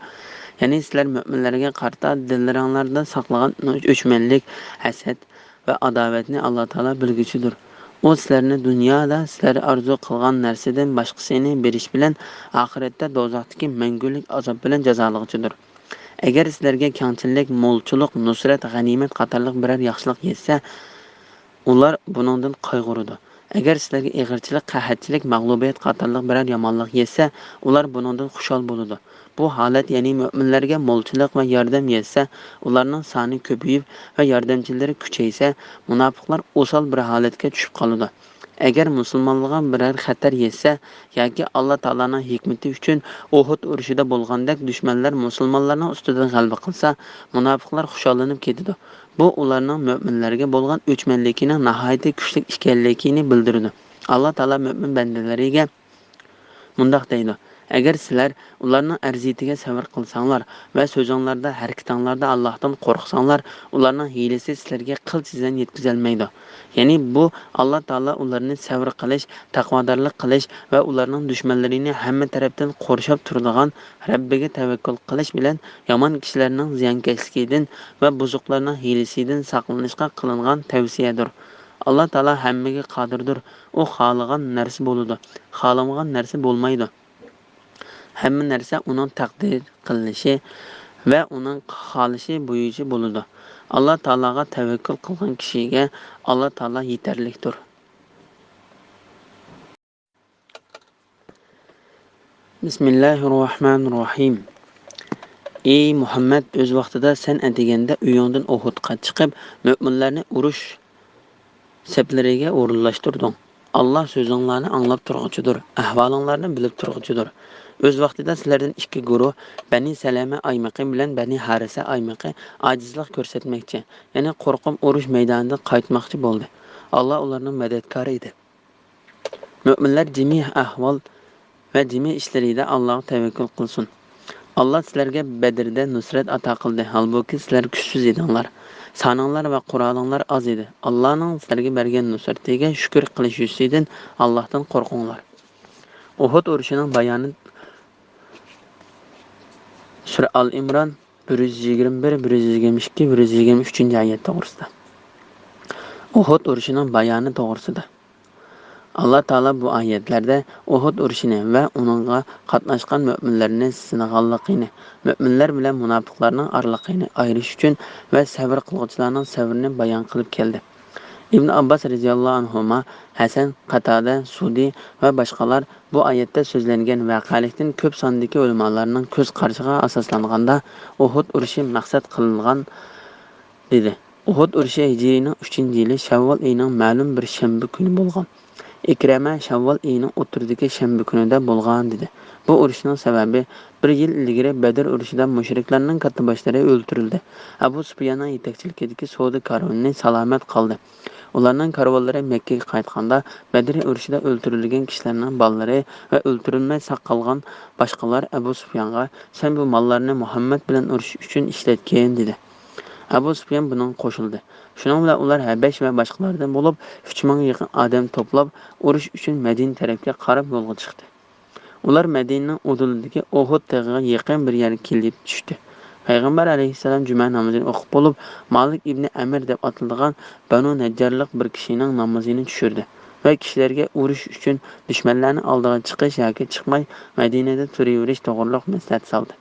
يەنى سىلەر مۆمىنلەرگە قارىتا دىللىرىڭلاردا ساقلىغان ئۆچمەنلىك، ھەسەت ۋە ئاداۋەتنى ئاللا تائالا بىلگۈچىدۇر. ئۇ سىلەرنى دۇنيادا سىلەر ئارزۇ قىلغان نەرسىدىن باشقىسىنى بېرىش بىلەن ئاخىرەتتە دوزاختىكى مەڭگۈلۈك ئازاب بىلەن جازالىغۇچىدۇر. ئەگەر سىلەرگە كەڭچىلىك، مولچىلىق، نۇسرەت، غەنىيمەت قاتارلىق بىرەر ياخشىلىق يەتسە، ئۇلار بۇنىڭدىن قايغۇرىدۇ. ئەگەر سىلەرگە ئېغىرچىلىق، قەھەتچىلىك، مەغلۇبىيەت قاتارلىق بىرەر يامانلىق يەتسە، ئۇلار بۇنىڭدىن خۇشال بولىدۇ. بۇ ھالەت، يەنى مۆمىنلەرگە مولچىلىق ۋە ياردەم يەتسە، ئۇلارنىڭ سانى كۆپىيىپ ۋە ياردەمچىلىرى كۈچەيسە، مۇناپىقلار ئوسال بىر ھالەتكە چۈشۈپ قالىدۇ. ئەگەر مۇسۇلمانلارغا بىرەر خەتەر يەتسە ياكى ئاللا تائالانىڭ ھېكمىتى ئۈچۈن ئۇھۇد ئۇرۇشىدا بولغاندەك دۈشمەنلەر مۇسۇلمانلارنىڭ ئۈستىدىن غەلىبە قىلسا، مۇناپىقلار خۇشاللىنىپ كېتىدۇ. بۇ ئۇلارنىڭ مۆمىنلەرگە بولغان ئۆچمەنلىكىنىڭ ناھايىتى كۈچلۈك ئىكەنلىكىنى بىلدۈرىدۇ. ئاللا تائالا مۆمىن بەندىلىرىگە مۇنداق دەيدۇ: ئەگەر سىلەر ئۇلارنىڭ ئەرزىيىتىگە سەۋر قىلساڭلار ۋە سۆزۈڭلاردا، ھەرىكىتىڭلاردا ئاللاھتىن قورقساڭلار، ئۇلارنىڭ ھىيلىسى سىلەرگە قىلچە زىيان يەتكۈزەلمەيدۇ. يەنى بۇ ئاللا تائالا ئۇلارنى سەۋر قىلىش، تەقۋادارلىق قىلىش ۋە ئۇلارنىڭ دۈشمەنلىرىنى ھەممە تەرەپتىن قورشاپ تۇرىدىغان رەببىگە تەۋەككۈل قىلىش بىلەن يامان كىشىلەرنىڭ زىيانكەشلىكىدىن ۋە بۇزۇقلارنىڭ ھىيلىسىدىن ساقلىنىشقا قىلىنغان تەۋسىيەدۇر. ئاللا تائالا ھەممىگە قادىردۇر، ئۇ خالىغان نەرسە بولىدۇ، خالىمىغان نەرسە بولمايدۇ. ھەممە نەرسە ئۇنىڭ تەقدىر قىلىنىشى ۋە ئۇنىڭ خالىشى بويىچە بولىدۇ. ئاللا تائالاغا تەۋەككۈل قىلغان كىشىگە ئاللا تائالا يېتەرلىكتۇر. بىسمىللاھىررەھمانىررەھىم. رەھىم. ئى مۇھەممەد، ئۆز ۋاقتىدا سەن ئەتىگەندە ئۆيۈڭدىن ئۇھۇدقا چىقىپ، مۆمىنلەرنى ئۇرۇش سەپلىرىگە ئورۇنلاشتۇردۇڭ. ئاللا سۆزۈڭلارنى ئاڭلاپ تۇرغۇچىدۇر، ئەھۋالىڭلارنى بىلىپ تۇرغۇچىدۇر. ئۆز ۋاقتىدا سىلەردىن ئىككى گۇرۇھ، بەنى سەلەمە ئايمىقى بىلەن بەنى ھارىسە ئايمىقى ئاجىزلىق كۆرسەتمەكچى، يەنى قورقۇپ ئۇرۇش مەيدانىدىن قايتماقچى بولدى. ئاللا ئۇلارنىڭ مەدەتكارى ئىدى. مۆمىنلەر جىمى ئەھۋال ۋە جىمى ئىشلىرىدا ئاللاغا تەۋەككۈل قىلسۇن. ئاللا سىلەرگە بەدرىدە نۇسرەت ئاتا قىلدى، ھالبۇكى، سىلەر كۈچسىز ئىدىڭلار. سانىڭلار ۋە قورالىڭلار ئاز ئىدى. ئاللانىڭ سىلەرگە بەرگەن نۇسرىتىگە شۈكۈر قىلىش يۈزىسىدىن ئاللاھتىن قورقۇڭلار. ئۇھۇد ئۇرۇشىنىڭ بايانى. سۈرە ئال ئىمران، بىر يۈز يىگىرمە بىر، بىر يۈز يىگىرمە ئىككى، بىر يۈز يىگىرمە ئۈچىنچى ئايەت توغرىسىدا. ئۇھۇد ئۇرۇشىنىڭ بايانى توغرىسىدا. ئاللا تائالا بۇ ئايەتلەردە ئۇھۇد ئۇرۇشىنى ۋە ئۇنىڭغا قاتناشقان مۆمىنلەرنى سىنىغانلىقىنى، مۆمىنلەر بىلەن مۇناپىقلارنىڭ ئارىلىقىنى ئايرىش ئۈچۈن ۋە سەۋر قىلغۇچىلارنىڭ سەۋرىنى بايان قىلىپ كەلدى. ئىبن ئابباس رەزىياللاھۇ ئەنھۇما، ھەسەن، قاتادە، سۇدى ۋە باشقىلار بۇ ئايەتتە سۆزلەنگەن ۋەقەلىكتىن كۆپ ساندىكى ئۆلىمالارنىڭ كۆز قارىشىغا ئاساسلانغاندا، ئۇھۇد ئۇرۇشى مەقسەت قىلىنغان، دېدى. ئۇھۇد ئۇرۇشى ھىجرىينىڭ ئۈچىنچى يىلى شەۋۋال ئېيىنىڭ مەلۇم بىر شەنبە كۈنى بولغان. ئىكرەمە شەۋۋال ئېيىنىڭ ئوتتۇرىدىكى شەنبە كۈنىدە بولغان، دېدى. بۇ ئۇرۇشنىڭ سەۋەبى، بىر يىل ئىلگىرى بەدر ئۇرۇشىدا مۇشرىكلارنىڭ كاتتىباشلىرى ئۆلتۈرۈلدى. ئەبۇ سۇپياننىڭ يېتەكچىلىكىدىكى سودا كارۋىنى سالامەت قالدى. ئۇلارنىڭ كارۋانلىرى مەككىگە قايتقاندا، بەدر ئۇرۇشىدا ئۆلتۈرۈلگەن كىشىلەرنىڭ بالىلىرى ۋە ئۆلتۈرۈلمەي ساق قالغان باشقىلار ئەبۇ سۇپيانغا، سەن بۇ ماللارنى مۇھەممەد بىلەن ئۇرۇشۇش ئۈچۈن ئىشلەتكىن، دېدى. ئەبۇ سۇپيان بۇنىڭغا قوشۇلدى. شۇنىڭ بىلەن ئۇلار ھەبەش ۋە باشقىلاردىن بولۇپ ئۈچ مىڭغا يېقىن ئادەم توپلاپ، ئۇرۇش ئۈچۈن مەدىنە تەرەپكە قاراپ يولغا چىقتى. ئۇلار مەدىنىنىڭ ئۇدۇلىدىكى ئۇھۇد تېغىغا يېقىن بىر يەرگە كېلىپ چۈشتى. پەيغەمبەر ئەلەيھىسسالام جۈمە نامىزىنى ئوقۇپ بولۇپ، مالىك ئىبنى ئەمىر دەپ ئاتىلىدىغان بەنۇ نەججارلىق بىر كىشىنىڭ نامىزىنى چۈشۈردى ۋە كىشىلەرگە ئۇرۇش ئۈچۈن دۈشمەنلەرنىڭ ئالدىغا چىقىش ياكى چىقماي، مەدىنىدە تۇرۇۋېرىش توغرۇلۇق مەسلىھەت سالدى.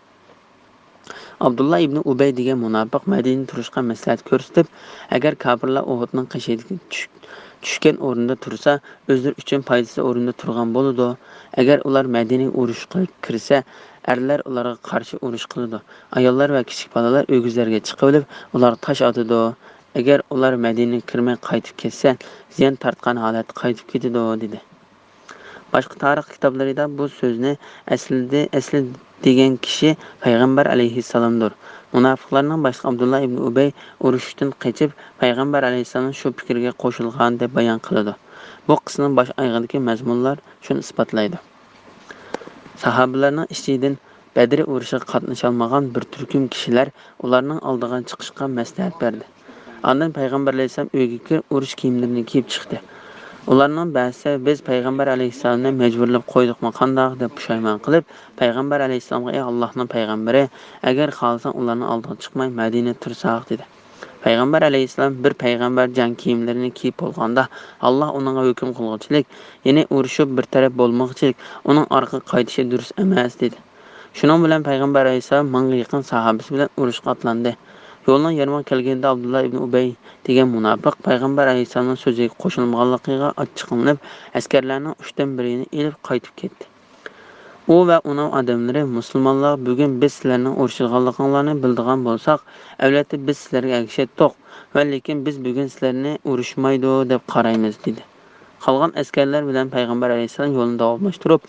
ئابدۇللا ئىبنى ئۇبەي دېگەن مۇناپىق مەدىنىدە تۇرۇشقا مەسلىھەت كۆرسىتىپ، ئەگەر كاپىرلار ئۇھۇدنىڭ قېشىدىكى چۈش-، چۈشكەن ئورنىدا تۇرسا، ئۆزلىرى ئۈچۈن پايدىسىز ئورۇندا تۇرغان بولىدۇ. ئەگەر ئۇلار مەدىنىگە ئۇرۇشقا كىرسە، ئەرلەر ئۇلارغا قارشى ئۇرۇش قىلىدۇ. ئاياللار ۋە كىچىك بالىلار ئۆگزىلەرگە چىقىۋېلىپ، ئۇلارغا تاش ئاتىدۇ. ئەگەر ئۇلار مەدىنىگە كىرمەي قايتىپ كەتسە، زىيان تارتقان ھالەتتە قايتىپ كېتىدۇ، دېدى. باشقا تارىخ كىتابلىرىدا بۇ سۆزنى ئەسلىدە، ئەسلى دېگەن كىشى پەيغەمبەر ئەلەيھىسسالامدۇر. مۇناپىقلارنىڭ باشلىقى ئابدۇللا ئىبنى ئۇبەي ئۇرۇشتىن قېچىپ، پەيغەمبەر ئەلەيھىسسالام شۇ پىكىرگە قوشۇلغان دەپ بايان قىلىدۇ. بۇ قىسسىنىڭ باش ئايىغىدىكى مەزمۇنلار شۇنى ئىسپاتلايدۇ. ساھابىلەرنىڭ ئىچىدىن بەدرى ئۇرۇشىغا قاتنىشالمىغان بىر تۈركۈم كىشىلەر ئۇلارنىڭ ئالدىغا چىقىشقا مەسلىھەت بەردى. ئاندىن پەيغەمبەر ئەلەيھىسسالام ئۆيگە كىرىپ، ئۇرۇش كىيىملىرىنى كىيىپ چىقتى. ئۇلارنىڭ بەزىسى، «بىز پەيغەمبەر ئەلەيھىسسالامنى مەجبۇرلاپ قويدۇقمۇ قانداق؟» دەپ پۇشايمان قىلىپ، پەيغەمبەر ئەلەيھىسسالامغا، «ئەي ئاللاھنىڭ پەيغەمبىرى، ئەگەر خالىساڭ ئۇلارنىڭ ئالدىغا چىقماي مەدىنىدە تۇرساق» دېدى. پەيغەمبەر ئەلەيھىسسالام، «بىر پەيغەمبەر جەڭ كىيىملىرىنى كىيىپ بولغاندا، ئاللاھ ئۇنىڭغا ھۆكۈم قىلغۇچىلىك، يەنى ئۇرۇشۇپ بىر تەرەپ بولمىغۇچىلىك، ئۇنىڭ ئارقىغا قايتىشى دۇرۇس ئەمەس» دېدى. شۇنىڭ بىلەن پەيغەمبەر ئەلەيھىسسالام مىڭغا يېقىن ساھابىسى بىلەن ئۇرۇشقا ئاتلاندى. يولنىڭ يېرىمىغا كەلگىنىدە ئابدۇللا ئىبنى ئۇبەي دېگەن مۇناپىق پەيغەمبەر ئەلەيھىسسالامنىڭ سۆزىگە قوشۇلمىغانلىقىغا ئاچچىقلىنىپ، ئەسكەرلەرنىڭ ئۈچتىن بىرىنى ئېلىپ قايتىپ كەتتى. ئۇ ۋە ئۇنىڭ ئادەملىرى، «مۇسۇلمانلار، بۈگۈن بىز سىلەرنىڭ ئۇرۇشىدىغانلىقىڭلارنى بىلىدىغان بولساق، ئەلۋەتتە بىز سىلەرگە ئەگىشەتتۇق ۋە لېكىن بىز بۈگۈن سىلەرنى ئۇرۇشمايدۇ دەپ قارايمىز» دېدى. قالغان ئەسكەرلەر بىلەن پەيغەمبەر ئەلەيھىسسالام يولىنى داۋاملاشتۇرۇپ،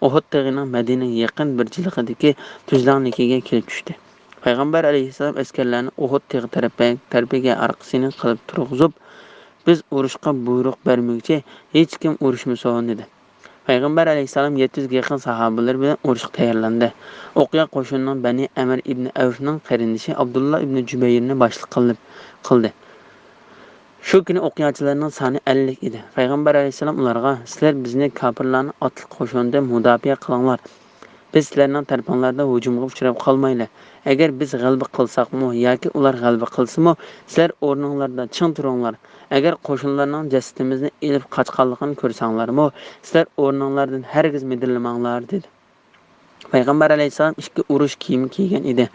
ئۇھۇد تېغىنىڭ مەدىنىگە يېقىن بىر جىلغىدىكى تۈزلەڭلىكىگە كېلىپ چۈشتى. پەيغەمبەر ئەلەيھىسسالام ئەسكەرلەرنى ئۇھۇد تېغى تەرەپكە، تەرىپىگە ئارقىسىنى قىلىپ تۇرغۇزۇپ، «بىز ئۇرۇشقا بۇيرۇق بەرمىگۈچە ھېچكىم ئۇرۇشمىسۇن» دېدى. پەيغەمبەر ئەلەيھىسسالام يەتتە يۈزگە يېقىن ساھابىلىرى بىلەن ئۇرۇشقا تەييارلاندى. ئوقيا قوشۇنىنىڭ بەنى ئەمىر ئىبنى ئەۋفنىڭ قېرىندىشى ئابدۇللا ئىبنى جۈبەيرنى باشلىق قىلىپ، قىلدى. شۇ كۈنى ئوقياچىلارنىڭ سانى ئەللىك ئىدى. پەيغەمبەر ئەلەيھىسسالام ئۇلارغا، «سىلەر بىزنى كاپىرلارنىڭ ئاتلىق قوشۇنىدىن مۇداپىئە قىلىڭلار. بىز سىلەرنىڭ تەرىپىڭلاردا ھۇجۇمغا ئۇچراپ قالمايلى. ئەگەر بىز غەلىبە قىلساقمۇ ياكى ئۇلار غەلىبە قىلسىمۇ، سىلەر ئورنۇڭلاردا چىڭ تۇرۇڭلار. ئەگەر قوشۇنلارنىڭ جەسىتىمىزنى ئېلىپ قاچقانلىقىنى كۆرسەڭلارمۇ، سىلەر ئورنۇڭلاردىن ھەرگىز مىدىرلىماڭلار» دېدى. پەيغەمبەر ئەلەيھىسسالام ئىككى ئۇرۇش كىيىمى كىيگەن ئىدى.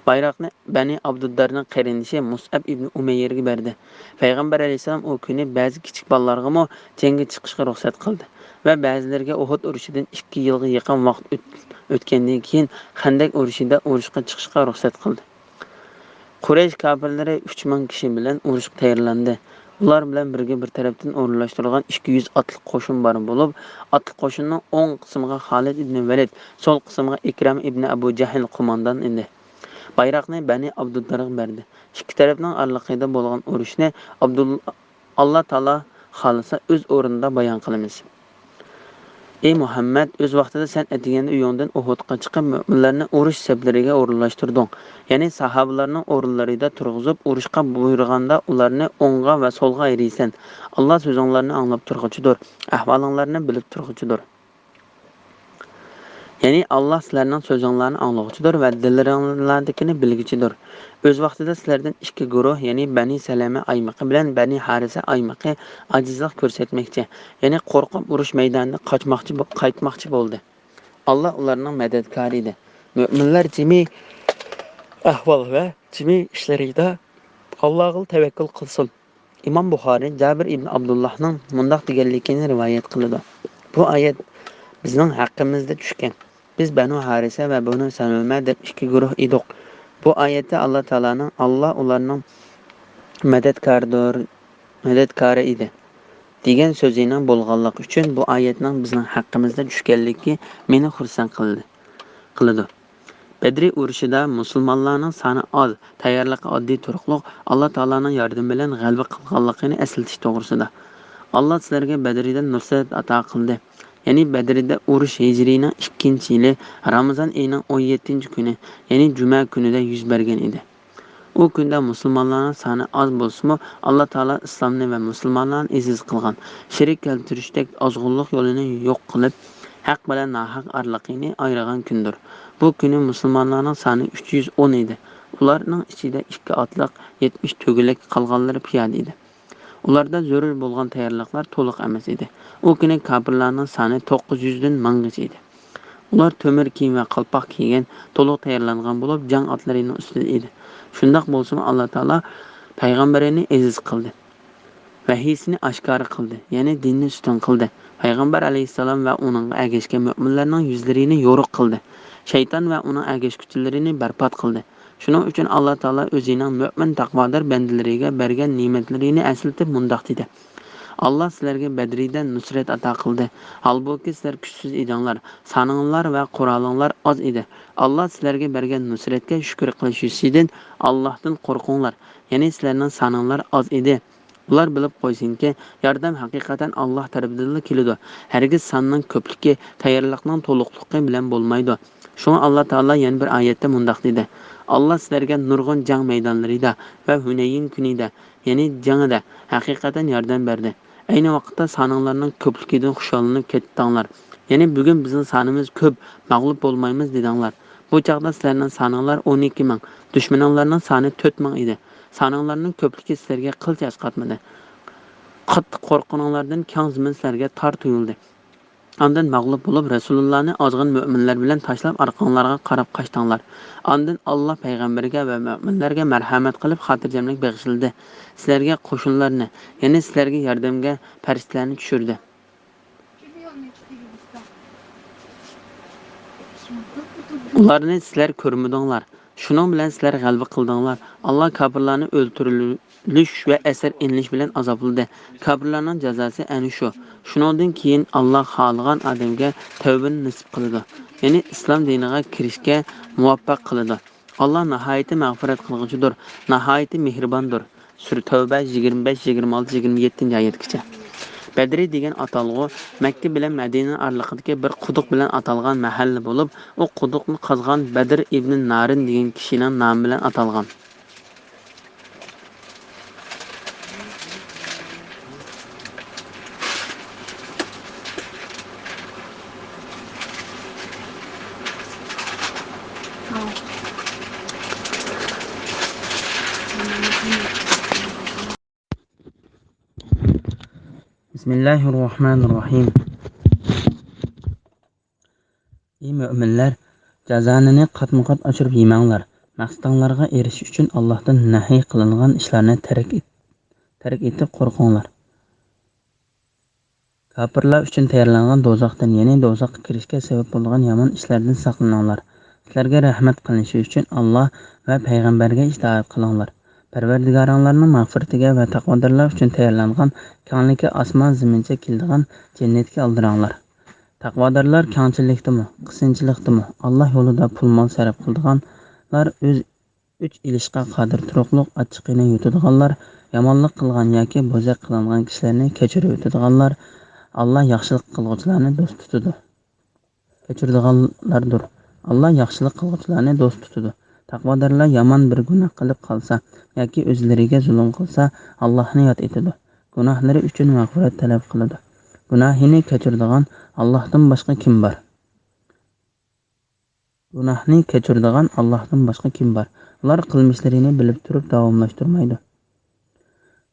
بايراقنى بەنى ئابدۇددارنىڭ قېرىندىشى مۇسئەب ئىبنى ئۇمەيرگە بەردى. پەيغەمبەر ئەلەيھىسسالام ئۇ كۈنى بەزى كىچىك بالىلارغىمۇ جەڭگە چىقىشقا رۇخسەت قىلدى ۋە بەزىلىرىگە ئۇھۇد ئۇرۇشىدىن ئىككى يىلغا يېقىن ۋاقىت ئۆت-، ئۆتكەندىن كېيىن خەندەك ئۇرۇشىدا ئۇرۇشقا چىقىشقا رۇخسەت قىلدى. قۇرەيش كاپىرلىرى ئۈچ مىڭ كىشى بىلەن ئۇرۇشقا تەييارلاندى. ئۇلار بىلەن بىرگە بىر تەرەپتىن ئورۇنلاشتۇرۇلغان ئىككى يۈز ئاتلىق قوشۇن بار بولۇپ، ئاتلىق قوشۇننىڭ ئوڭ قىسمىغا خالىد ئىبنى ۋەلىد، سول قىسمىغا ئىكرامە ئىبنى ئەبۇ جەھل قوماندان ئىدى. بايراقنى بەنى ئابدۇددارغا بەردى. ئىككى تەرەپنىڭ ئارىلىقىدا بولغان ئۇرۇشنى ئابدۇل-، ئاللا تائالا خالىسا ئۆز ئورنىدا بايان قىلىمىز. ئى مۇھەممەد، ئۆز ۋاقتىدا سەن ئەتىگەندە ئۆيۈڭدىن ئۇھۇدقا چىقىپ، مۆمىنلەرنى ئۇرۇش سەپلىرىگە ئورۇنلاشتۇردۇڭ. يەنى ساھابىلارنىڭ ئورۇنلىرىدا تۇرغۇزۇپ، ئۇرۇشقا بۇيرۇغاندا ئۇلارنى ئوڭغا ۋە سولغا ئايرىيسەن. ئاللا سۆزۈڭلارنى ئاڭلاپ تۇرغۇچىدۇر، ئەھۋالىڭلارنى بىلىپ تۇرغۇچىدۇر. يەنى ئاللا سىلەرنىڭ سۆزۈڭلارنى ئاڭلىغۇچىدۇر ۋە دىللىرىڭلاردىكىنى بىلگۈچىدۇر. ئۆز ۋاقتىدا سىلەردىن ئىككى گۇرۇھ، يەنى بەنى سەلەمە ئايمىقى بىلەن بەنى ھارىسە ئايمىقى ئاجىزلىق كۆرسەتمەكچى، يەنى قورقۇپ ئۇرۇش مەيدانىدىن قاچماقچى بو-، قايتماقچى بولدى. ئاللا ئۇلارنىڭ مەدەتكارى ئىدى. مۆمىنلەر جىمى ئەھۋال ۋە جىمى ئىشلىرىدا ئاللاغىلا تەۋەككۈل قىلسۇن. ئىمام بۇخارىي جابىر ئىبن ئابدۇللاھنىڭ مۇنداق دېگەنلىكىنى رىۋايەت قىلىدۇ: بۇ ئايەت بىزنىڭ ھەققىمىزدە چۈشكەن. بىز بەنۇ ھارىسە ۋە بەنۇ سەلەمە دەپ ئىككى گۇرۇھ ئىدۇق. بۇ ئايەتتە ئاللا تائالانىڭ، ئاللا ئۇلارنىڭ مەدەتكارىدۇر، مەدەتكارى ئىدى، دېگەن سۆزىنىڭ بولغانلىقى ئۈچۈن بۇ ئايەتنىڭ بىزنىڭ ھەققىمىزدە چۈشكەنلىكى مېنى خۇرسەن قىلدى، قىلىدۇ. بەدرى ئۇرۇشىدا مۇسۇلمانلارنىڭ سانى ئاز، تەييارلىقى ئاددىي تۇرۇقلۇق، ئاللا تائالانىڭ ياردىمى بىلەن غەلىبە قىلغانلىقىنى ئەسلىتىش توغرىسىدا. ئاللا سىلەرگە بەدرىدە نۇسرەت ئاتا قىلدى. يەنى بەدرىدە ئۇرۇش ھىجرىينىڭ ئىككىنچى يىلى رامىزان ئېيىنىڭ ئون يەتتىنچى كۈنى، يەنى جۈمە كۈنىدە يۈز بەرگەن ئىدى. ئۇ كۈندە مۇسۇلمانلارنىڭ سانى ئاز بولسىمۇ، ئاللا تائالا ئىسلامنى ۋە مۇسۇلمانلارنى ئېزىز قىلغان، شېرىك كەلتۈرۈشتەك ئازغۇنلۇق يولىنى يوق قىلىپ، ھەق بىلەن ناھەق ئارىلىقىنى ئايرىغان كۈندۇر. بۇ كۈنى مۇسۇلمانلارنىڭ سانى ئۈچ يۈز ئون ئىدى. ئۇلارنىڭ ئىچىدە ئىككى ئاتلىق، يەتمىش تۆگىلەك، قالغانلىرى پىيادە ئىدى. ئۇلاردا زۆرۈر بولغان تەييارلىقلار تولۇق ئەمەس ئىدى. ئۇ كۈنى كاپىرلارنىڭ سانى توققۇز يۈزدىن مىڭغىچە ئىدى. ئۇلار تۆمۈر كىيىم ۋە قالپاق كىيگەن، تولۇق تەييارلانغان بولۇپ، جەڭ ئاتلىرىنىڭ ئۈستىدە ئىدى. شۇنداق بولسىمۇ، ئاللا تائالا پەيغەمبىرىنى ئېزىز قىلدى. ۋەھىيسىنى ئاشكارا قىلدى، يەنى دىننى ئۈستۈن قىلدى. پەيغەمبەر ئەلەيھىسسالام ۋە ئۇنىڭغا ئەگەشكەن مۆمىنلەرنىڭ يۈزلىرىنى يورۇق قىلدى. شەيتان ۋە ئۇنىڭ ئەگەشكۈچىلىرىنى بەربات قىلدى. شۇنىڭ ئۈچۈن ئاللا تائالا ئۆزىنىڭ مۆمىن تەقۋادار بەندىلىرىگە بەرگەن نېمەتلىرىنى ئەسلىتىپ مۇنداق دېدى: ئاللا سىلەرگە بەدرىدە نۇسرەت ئاتا قىلدى. ھالبۇكى، سىلەر كۈچسىز ئىدىڭلار، سانىڭلار ۋە قورالىڭلار ئاز ئىدى. ئاللا سىلەرگە بەرگەن نۇسرەتكە شۈكۈر قىلىش يۈزىسىدىن ئاللاھتىن قورقۇڭلار، يەنى سىلەرنىڭ سانىڭلار ئاز ئىدى. ئۇلار بىلىپ قويسۇنكى، ياردەم ھەقىقەتەن ئاللا تەرىپىدىنلا كېلىدۇ. ھەرگىز ساننىڭ كۆپلۈكى تەييارلىقنىڭ تولۇقلۇقى بىلەن بولمايدۇ. شۇڭا ئاللا تائالا يەنە بىر ئايەتتە مۇنداق دېدى: «ئاللا سىلەرگە نۇرغۇن جەڭ مەيدانلىرىدا ۋە ھۈنەيىن كۈنىدە، يەنى جېڭىدە ھەقىقەتەن ياردەم بەردى. ئەينى ۋاقىتتا سانىڭلارنىڭ كۆپلۈكىدىن خۇشاللىنىپ كەتتىڭلار. يەنى بۈگۈن بىزنىڭ سانىمىز كۆپ، مەغلۇپ بولمايمىز دېدىڭلار. بۇ چاغدا سىلەرنىڭ سانىڭلار ئون ئىككى مىڭ، دۈشمىنىڭلارنىڭ سانى تۆت مىڭ ئىدى. سانىڭلارنىڭ كۆپلۈكى سىلەرگە قىلچە ئەسقاتمىدى. قاتتىق قورققىنىڭلاردىن كەڭ زېمىن سىلەرگە تار تۇيۇلدى. ئاندىن مەغلۇپ بولۇپ، رەسۇلۇللانى ئازغىنە مۆمىنلەر بىلەن تاشلاپ، ئارقاڭلارغا قاراپ قاچتىڭلار. ئاندىن ئاللا پەيغەمبەرگە ۋە مۆمىنلەرگە مەرھەمەت قىلىپ، خاتىرجەملىك بېغىشلىدى. سىلەرگە قوشۇنلارنى، يەنى سىلەرگە ياردەمگە پەرىشتىلەرنى چۈشۈردى. ئۇلارنى سىلەر كۆرمىدىڭلار. شۇنىڭ بىلەن سىلەر غەلىبە قىلدىڭلار. ئاللا كاپىرلارنى ئۆلتۈرۈلۈش ۋە ئەسىر ئېلىنىش بىلەن ئازابلىدى. كاپىرلارنىڭ جازاسى ئەنە شۇ. شۇنىڭدىن كېيىن ئاللا خالىغان ئادەمگە تەۋبىنى نېسىپ قىلىدۇ. يەنى ئىسلام دىنىغا كىرىشكە مۇۋەپپەق قىلىدۇ. ئاللا ناھايىتى مەغپىرەت قىلغۇچىدۇر، ناھايىتى مېھرىباندۇر. سۈرە تەۋبە يىگىرمە بەش، يىگىرمە ئالتە، يىگىرمە يەتتىنچى ئايەتكىچە. بەدرى دېگەن ئاتالغۇ مەككە بىلەن مەدىنە ئارىلىقىدىكى بىر قۇدۇق بىلەن ئاتالغان مەھەللە بولۇپ، ئۇ قۇدۇقنى قازغان بەدر ئىبنى نارىن دېگەن كىشىنىڭ نامى بىلەن ئاتالغان. بىسمىللاھىررەھمانىررەھىم. ئى مۆمىنلەر، جازانىنى قاتمۇقات ئاشۇرۇپ يېمەڭلار. مەقسىتىڭلارغا ئېرىشىش ئۈچۈن ئاللاھتىن نەھى قىلىنغان ئىشلارنى تەرك ئېت-، تەرك ئېتىپ قورقۇڭلار. كاپىرلار ئۈچۈن تەييارلانغان دوزاختىن، يەنى دوزاخقا كىرىشكە سەۋەب بولىدىغان يامان ئىشلاردىن ساقلىنىڭلار. سىلەرگە رەھمەت قىلىنىشى ئۈچۈن ئاللا ۋە پەيغەمبەرگە ئىتائەت قىلىڭلار. پەرۋەردىگارىڭلارنىڭ مەغپىرىتىگە ۋە تەقۋادارلار ئۈچۈن تەييارلانغان كەڭلىكى ئاسمان زېمىنچە كېلىدىغان جەننەتكە ئالدىراڭلار. تەقۋادارلار كەڭچىللىكتىمۇ، قىسىنچىلىقتىمۇ، ئاللا يولىدا پۇل-مال سەرپ قىلىدىغانلار ئۆز ئۆچ ئېلىشقا قادىر تۇرۇقلۇق، ئاچچىقىنى يۇتىدىغانلار، يامانلىق قىلغان ياكى بوزەك قىلىنغان كىشىلەرنى كەچۈرۈۋېتىدىغانلار، ئاللا ياخشىلىق قىلغۇچىلارنى دوست تۇتىدۇ. كەچۈرىدىغانلاردۇر. ئاللا ياخشىلىق قىلغۇچىلارنى دوست تۇتىدۇ. تەقۋادارلار يامان بىر گۇناھ قىلىپ قالسا ياكى ئۆزلىرىگە زۇلۇم قىلسا، ئاللاھنى ياد ئېتىدۇ. گۇناھلىرى ئۈچۈن مەغپىرەت تەلەپ قىلىدۇ. گۇناھىنى كەچۈرىدىغان ئاللاھتىن باشقا كىم بار؟ گۇناھنى كەچۈرىدىغان ئاللاھتىن باشقا كىم بار؟ ئۇلار قىلمىشلىرىنى بىلىپ تۇرۇپ داۋاملاشتۇرمايدۇ.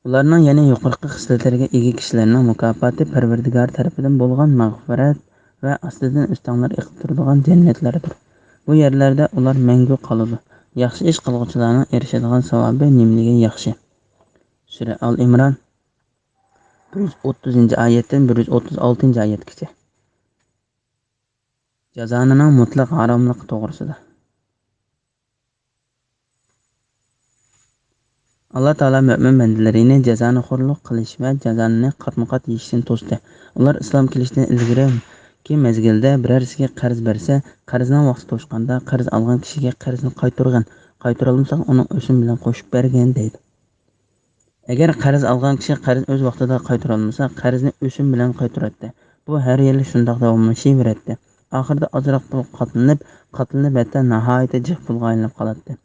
ئۇلارنىڭ يەنە يۇقىرىقى خىسلەتلەرگە ئىگە كىشىلەرنىڭ مۇكاپاتى پەرۋەردىگار تەرىپىدىن بولغان مەغپىرەت ۋە ئاستىدىن ئۆستەڭلەر ئېقىپ تۇرىدىغان جەننەتلەردۇر. بۇ يەرلەردە ئۇلار مەڭگۈ قالىدۇ. ياخشى ئىش قىلغۇچىلارنىڭ ئېرىشىدىغان ساۋابى نېمىلىكى ياخشى. سۈرە ئال ئىمران، بىر يۈز ئوتتۇزىنچى ئايەتتىن بىر يۈز ئوتتۇز ئالتىنچى ئايەتكىچە. جازانىنىڭ مۇتلەق ھاراملىقى توغرىسىدا. ئاللا تائالا مۆمىن بەندىلىرىنى جازانىخورلۇق قىلىش ۋە جازانىنى قاتمۇقات يېيىشتىن توستى. ئۇلار ئىسلام كېلىشتىن ئىلگىرىكى مەزگىلدە بىرەرسىگە قەرز بەرسە، قەرزنىڭ ۋاقتى توشقاندا قەرز ئالغان كىشىگە قەرزنى قايتۇرغىن، قايتۇرالمىساڭ ئۇنىڭ ئۆسۈمى بىلەن قوشۇپ بەرگىن دەيدۇ. ئەگەر قەرز ئالغان كىشى قەرزنى ئۆز ۋاقتىدا قايتۇرالمىسا، قەرزنى ئۆسۈم بىلەن قايتۇراتتى. بۇ ھەر يىلى شۇنداق داۋاملىشىۋېرەتتى. ئاخىرىدا ئازراق پۇلغا قاتلىنىپ، قاتلىنىپ، ھەتتا ناھايىتى جىق پۇلغا ئايلىنىپ قالاتتى.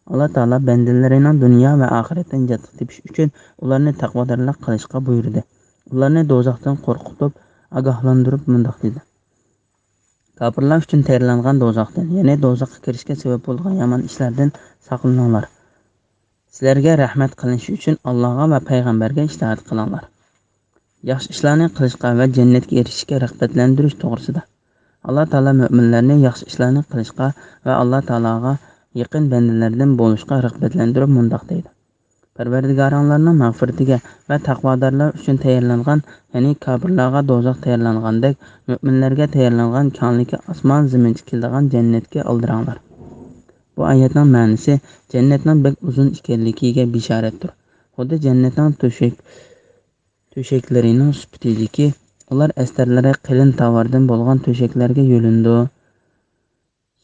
ئاللا تائالا بەندىلىرىنىڭ دۇنيا ۋە ئاخىرەتتە نىجاتلىق تېپىش ئۈچۈن ئۇلارنى تەقۋادارلىق قىلىشقا بۇيرۇدى. ئۇلارنى دوزاختىن قورقۇتۇپ، ئاگاھلاندۇرۇپ مۇنداق دېدى: كاپىرلار ئۈچۈن تەييارلانغان دوزاختىن، يەنى دوزاخقا كىرىشكە سەۋەب بولىدىغان يامان ئىشلاردىن ساقلىنىڭلار. سىلەرگە رەھمەت قىلىنىشى ئۈچۈن ئاللاغا ۋە پەيغەمبەرگە ئىتائەت قىلىڭلار. ياخشى ئىشلارنى قىلىشقا ۋە جەننەتكە ئېرىشىشكە رىغبەتلەندۈرۈش توغرىسىدا. ئاللا تائالا مۆمىنلەرنى ياخشى ئىشلارنى قىلىشقا ۋە ئاللا تائالاغا يېقىن بەندىلەردىن بولۇشقا رىغبەتلەندۈرۈپ مۇنداق دەيدۇ: پەرۋەردىگارىڭلارنىڭ مەغپىرىتىگە ۋە تەقۋادارلار ئۈچۈن تەييارلانغان، يەنى كاپىرلارغا دوزاخ تەييارلانغاندەك، مۆمىنلەرگە تەييارلانغان كەڭلىكى ئاسمان زېمىنچە كېلىدىغان جەننەتكە ئالدىراڭلار. بۇ ئايەتنىڭ مەنىسى جەننەتنىڭ بەك ئۇزۇن ئىكەنلىكىگە بېشارەتتۇر. خۇددى جەننەتنىڭ تۆشەك، تۆشەكلىرىنىڭ سۈپىتىدىكى، ئۇلار ئەستەرلىرى قېلىن تاۋاردىن بولغان تۆشەكلەرگە يۆلىنىدۇ.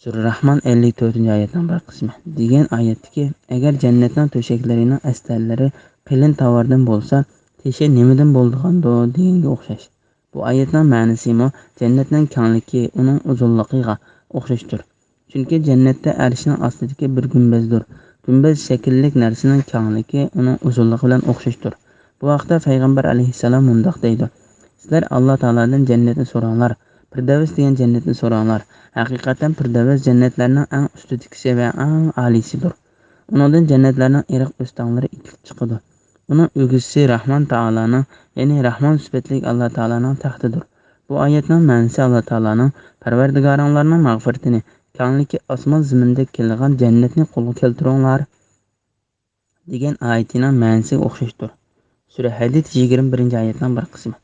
سۈرە راھمان ئەللىك تۆتىنچى ئايەتنىڭ بىر قىسمى. دېگەن ئايەتتىكى، ئەگەر جەننەتنىڭ تۆشەكلىرىنىڭ ئەستەرلىرى قېلىن تاۋاردىن بولسا، تېشى نېمىدىن بولىدىغاندۇ؟ دېگەنگە ئوخشاش. بۇ ئايەتنىڭ مەنىسىمۇ جەننەتنىڭ كەڭلىكى ئۇنىڭ ئۇزۇنلۇقىغا ئوخشاشتۇر. چۈنكى جەننەتتە ئەرشنىڭ ئاستىدىكى بىر گۈمبەزدۇر. گۈمبەز شەكىللىك نەرسىنىڭ كەڭلىكى ئۇنىڭ ئۇزۇنلۇقى بىلەن ئوخشاشتۇر. بۇ ھەقتە پەيغەمبەر ئەلەيھىسسالام مۇنداق دەيدۇ: سىلەر ئاللا تائالادىن جەننەتنى سوراڭلار، پىردەۋس دېگەن جەننەتنى سوراڭلار. ھەقىقەتەن پىردەۋس جەننەتلەرنىڭ ئەڭ ئۈستىدىكىسى ۋە ئەڭ ئالىيسىدۇر. ئۇنىڭدىن جەننەتلەرنىڭ ئېرىق ئۆستەڭلىرى ئېتىلىپ چىقىدۇ. ئۇنىڭ ئۆگزىسى راھمان تائالانىڭ، يەنى راھمان سۈپەتلىك ئاللا تائالانىڭ تەختىدۇر. بۇ ئايەتنىڭ مەنىسى ئاللا تائالانىڭ پەرۋەردىگارىڭلارنىڭ مەغپىرىتىنى، كەڭلىكى ئاسمان زېمىندەك كېلىدىغان جەننەتنى قولغا كەلتۈرۈڭلار دېگەن ئايىتىنىڭ مەنىسىگە ئوخشاشتۇر. سۈرە ھەدىد يىگىرمە بىرىنچى ئايەتنىڭ بىر قىسمى.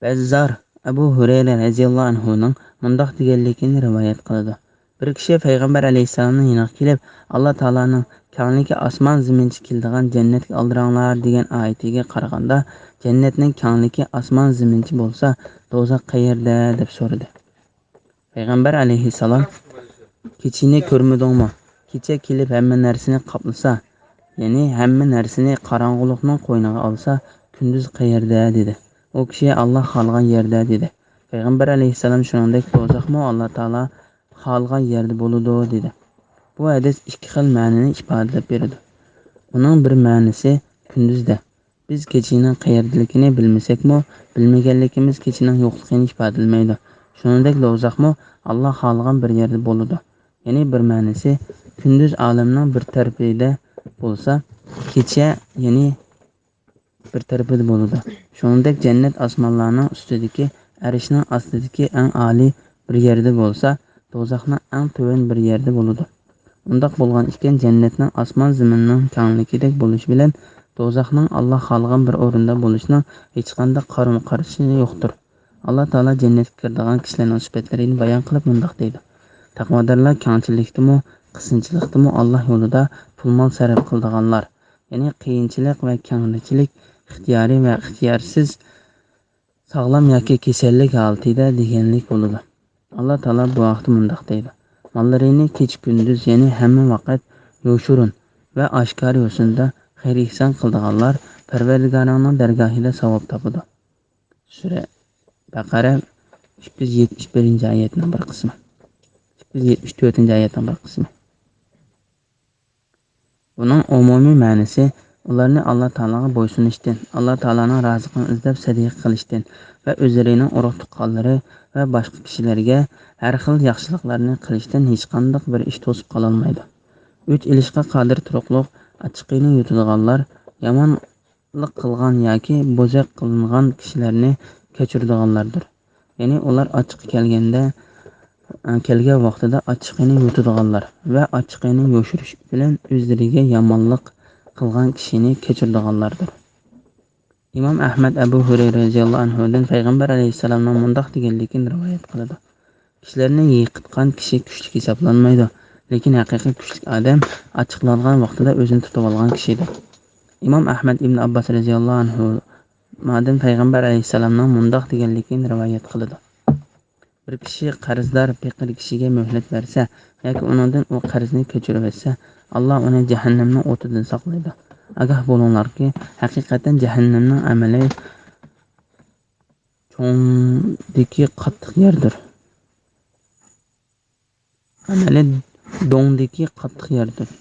بەززار ئەبۇ ھۇرەيرە رەزىياللاھۇ ئەنھۇنىڭ مۇنداق دېگەنلىكىنى رىۋايەت قىلىدۇ: بىر كىشى پەيغەمبەر ئەلەيھىسسالامنىڭ يېنىغا كېلىپ، ئاللا تائالانىڭ كەڭلىكى ئاسمان زېمىنچە كېلىدىغان جەننەتكە ئالدىراڭلار دېگەن ئايىتىگە قارىغاندا، جەننەتنىڭ كەڭلىكى ئاسمان زېمىنچە بولسا، دوزاخ قەيەردە؟ دەپ سورىدى. پەيغەمبەر ئەلەيھىسسالام: كېچىنى كۆرمىدىڭمۇ؟ كېچە كېلىپ ھەممە نەرسىنى قاپلىسا، يەنى ھەممە نەرسىنى قاراڭغۇلۇقنىڭ قوينىغا ئالسا، كۈندۈز قەيەردە؟ دېدى. ئۇ كىشى: ئاللا خالىغان يەردە، دېدى. پەيغەمبەر ئەلەيھىسسالام: شۇنىڭدەك دوزاخمۇ ئاللا تائالا خالىغان يەردە بولىدۇ، دېدى. بۇ ھەدىس ئىككى خىل مەنىنى ئىپادىلەپ بېرىدۇ. ئۇنىڭ بىر مەنىسى كۈندۈزدە، بىز كېچىنىڭ قەيەردىلىكىنى بىلمىسەكمۇ، بىلمىگەنلىكىمىز كېچىنىڭ يوقلۇقىنى ئىپادىلىمەيدۇ. شۇنىڭدەك دوزاخمۇ ئاللا خالىغان بىر يەردە بولىدۇ. يەنى بىر مەنىسى، كۈندۈز ئالەمنىڭ بىر تەرىپىدە بولسا، كېچە يەنى بىر تەرىپىدە بولىدۇ. شۇنىڭدەك جەننەت ئاسمانلارنىڭ ئۈستىدىكى، ئەرشنىڭ ئاستىدىكى ئەڭ ئالىي بىر يەردە بولسا، دوزاخنىڭ ئەڭ تۆۋەن بىر يەردە بولىدۇ. ئۇنداق بولغان ئىكەن، جەننەتنىڭ ئاسمان زېمىننىڭ كەڭلىكىدەك بولۇشى بىلەن دوزاخنىڭ ئاللا خالىغان بىر ئورۇندا بولۇشىنىڭ ھېچقانداق قارىمۇ قارشى يوقتۇر. ئاللا تائالا جەننەتكە كىرىدىغان كىشىلەرنىڭ سۈپەتلىرىنى بايان قىلىپ مۇنداق دەيدۇ: تەقۋادارلار كەڭچىلىكتىمۇ، قىسىنچىلىقتىمۇ ئاللا يولىدا پۇل-مال سەرپ قىلىدىغانلار، يەنى قىيىنچىلىق ۋە كەڭرىچىلىك، ئىختىيارىي ۋە ئىختىيارسىز، ساغلام ياكى كېسەللىك ھالىتىدە دېگەنلىك بولىدۇ. ئاللا تائالا بۇ ھەقتە مۇنداق دەيدۇ: ماللىرىنى كېچە-كۈندۈز، يەنى ھەممە ۋاقىت يوشۇرۇن ۋە ئاشكارا يوسۇندا خەير-ئېھسان قىلىدىغانلار پەرۋەردىگارىڭنىڭ دەرگاھىدا ساۋاب تاپىدۇ. سۈرە بەقەرە ئىككى يۈز يەتمىش بىرىنچى ئايەتنىڭ بىر قىسمى. ئىككى يۈز يەتمىش تۆتىنچى ئايەتنىڭ بىر قىسمى. بۇنىڭ ئومۇمىي مەنىسى، ئۇلارنى ئاللا تائالاغا بويسۇنۇشتىن، ئاللا تائالانىڭ رازىلىقىنى ئىزدەپ سەدىقە قىلىشتىن ۋە ئۆزلىرىنىڭ ئۇرۇق-تۇغقانلىرى ۋە باشقا كىشىلەرگە ھەر خىل ياخشىلىقلارنى قىلىشتىن ھېچقانداق بىر ئىش توسۇپ قالالمايدۇ. ئۆچ ئېلىشقا قادىر تۇرۇقلۇق، ئاچچىقىنى يۇتىدىغانلار، يامان قىلغان ياكى بوزەك قىلىنغان كىشىلەرنى كەچۈرىدىغانلاردۇر. يەنى ئۇلار ئاچچىقى كەلگەندە، كەلگەن ۋاقتىدا ئاچچىقىنى يۇتىدىغانلار ۋە ئاچچىقىنى يوشۇرۇش بىلەن ئۆزلىرىگە يامانلىق قىلغان كىشىنى كەچۈرىدىغانلاردۇر. ئىمام ئەھمەد ئەبۇ ھۇرەيرە رەزىياللاھۇ ئەنھۇدىن پەيغەمبەر ئەلەيھىسسالامنىڭ مۇنداق دېگەنلىكىنى رىۋايەت قىلىدۇ: كىشىلەرنى يىقىتقان كىشى كۈچلۈك ھېسابلانمايدۇ، لېكىن ھەقىقىي كۈچلۈك ئادەم ئاچچىقلانغان ۋاقتىدا ئۆزىنى تۇتۇۋالغان كىشىدۇر. ئىمام ئەھمەد ئىبن ئابباس رەزىياللاھۇ ئەنھۇمادىن پەيغەمبەر ئەلەيھىسسالامنىڭ مۇنداق دېگەنلىكىنى رىۋايەت قىلىدۇ: بىر كىشى قەرزدار پېقىر كىشىگە مۆھلەت بەرسە ياكى ئۇنىڭدىن ئۇ قەرزنى كەچۈرۈۋەتسە، ئاللا ئۇنى جەھەننەمنىڭ ئوتىدىن ساقلايدۇ. ئاگاھ بولۇڭلاركى، ھەقىقەتەن جەھەننەمنىڭ ئەمەلى چوڭدىكى قاتتىق يەردۇر. ئەمەلى دۆڭدىكى قاتتىق يەردۇر،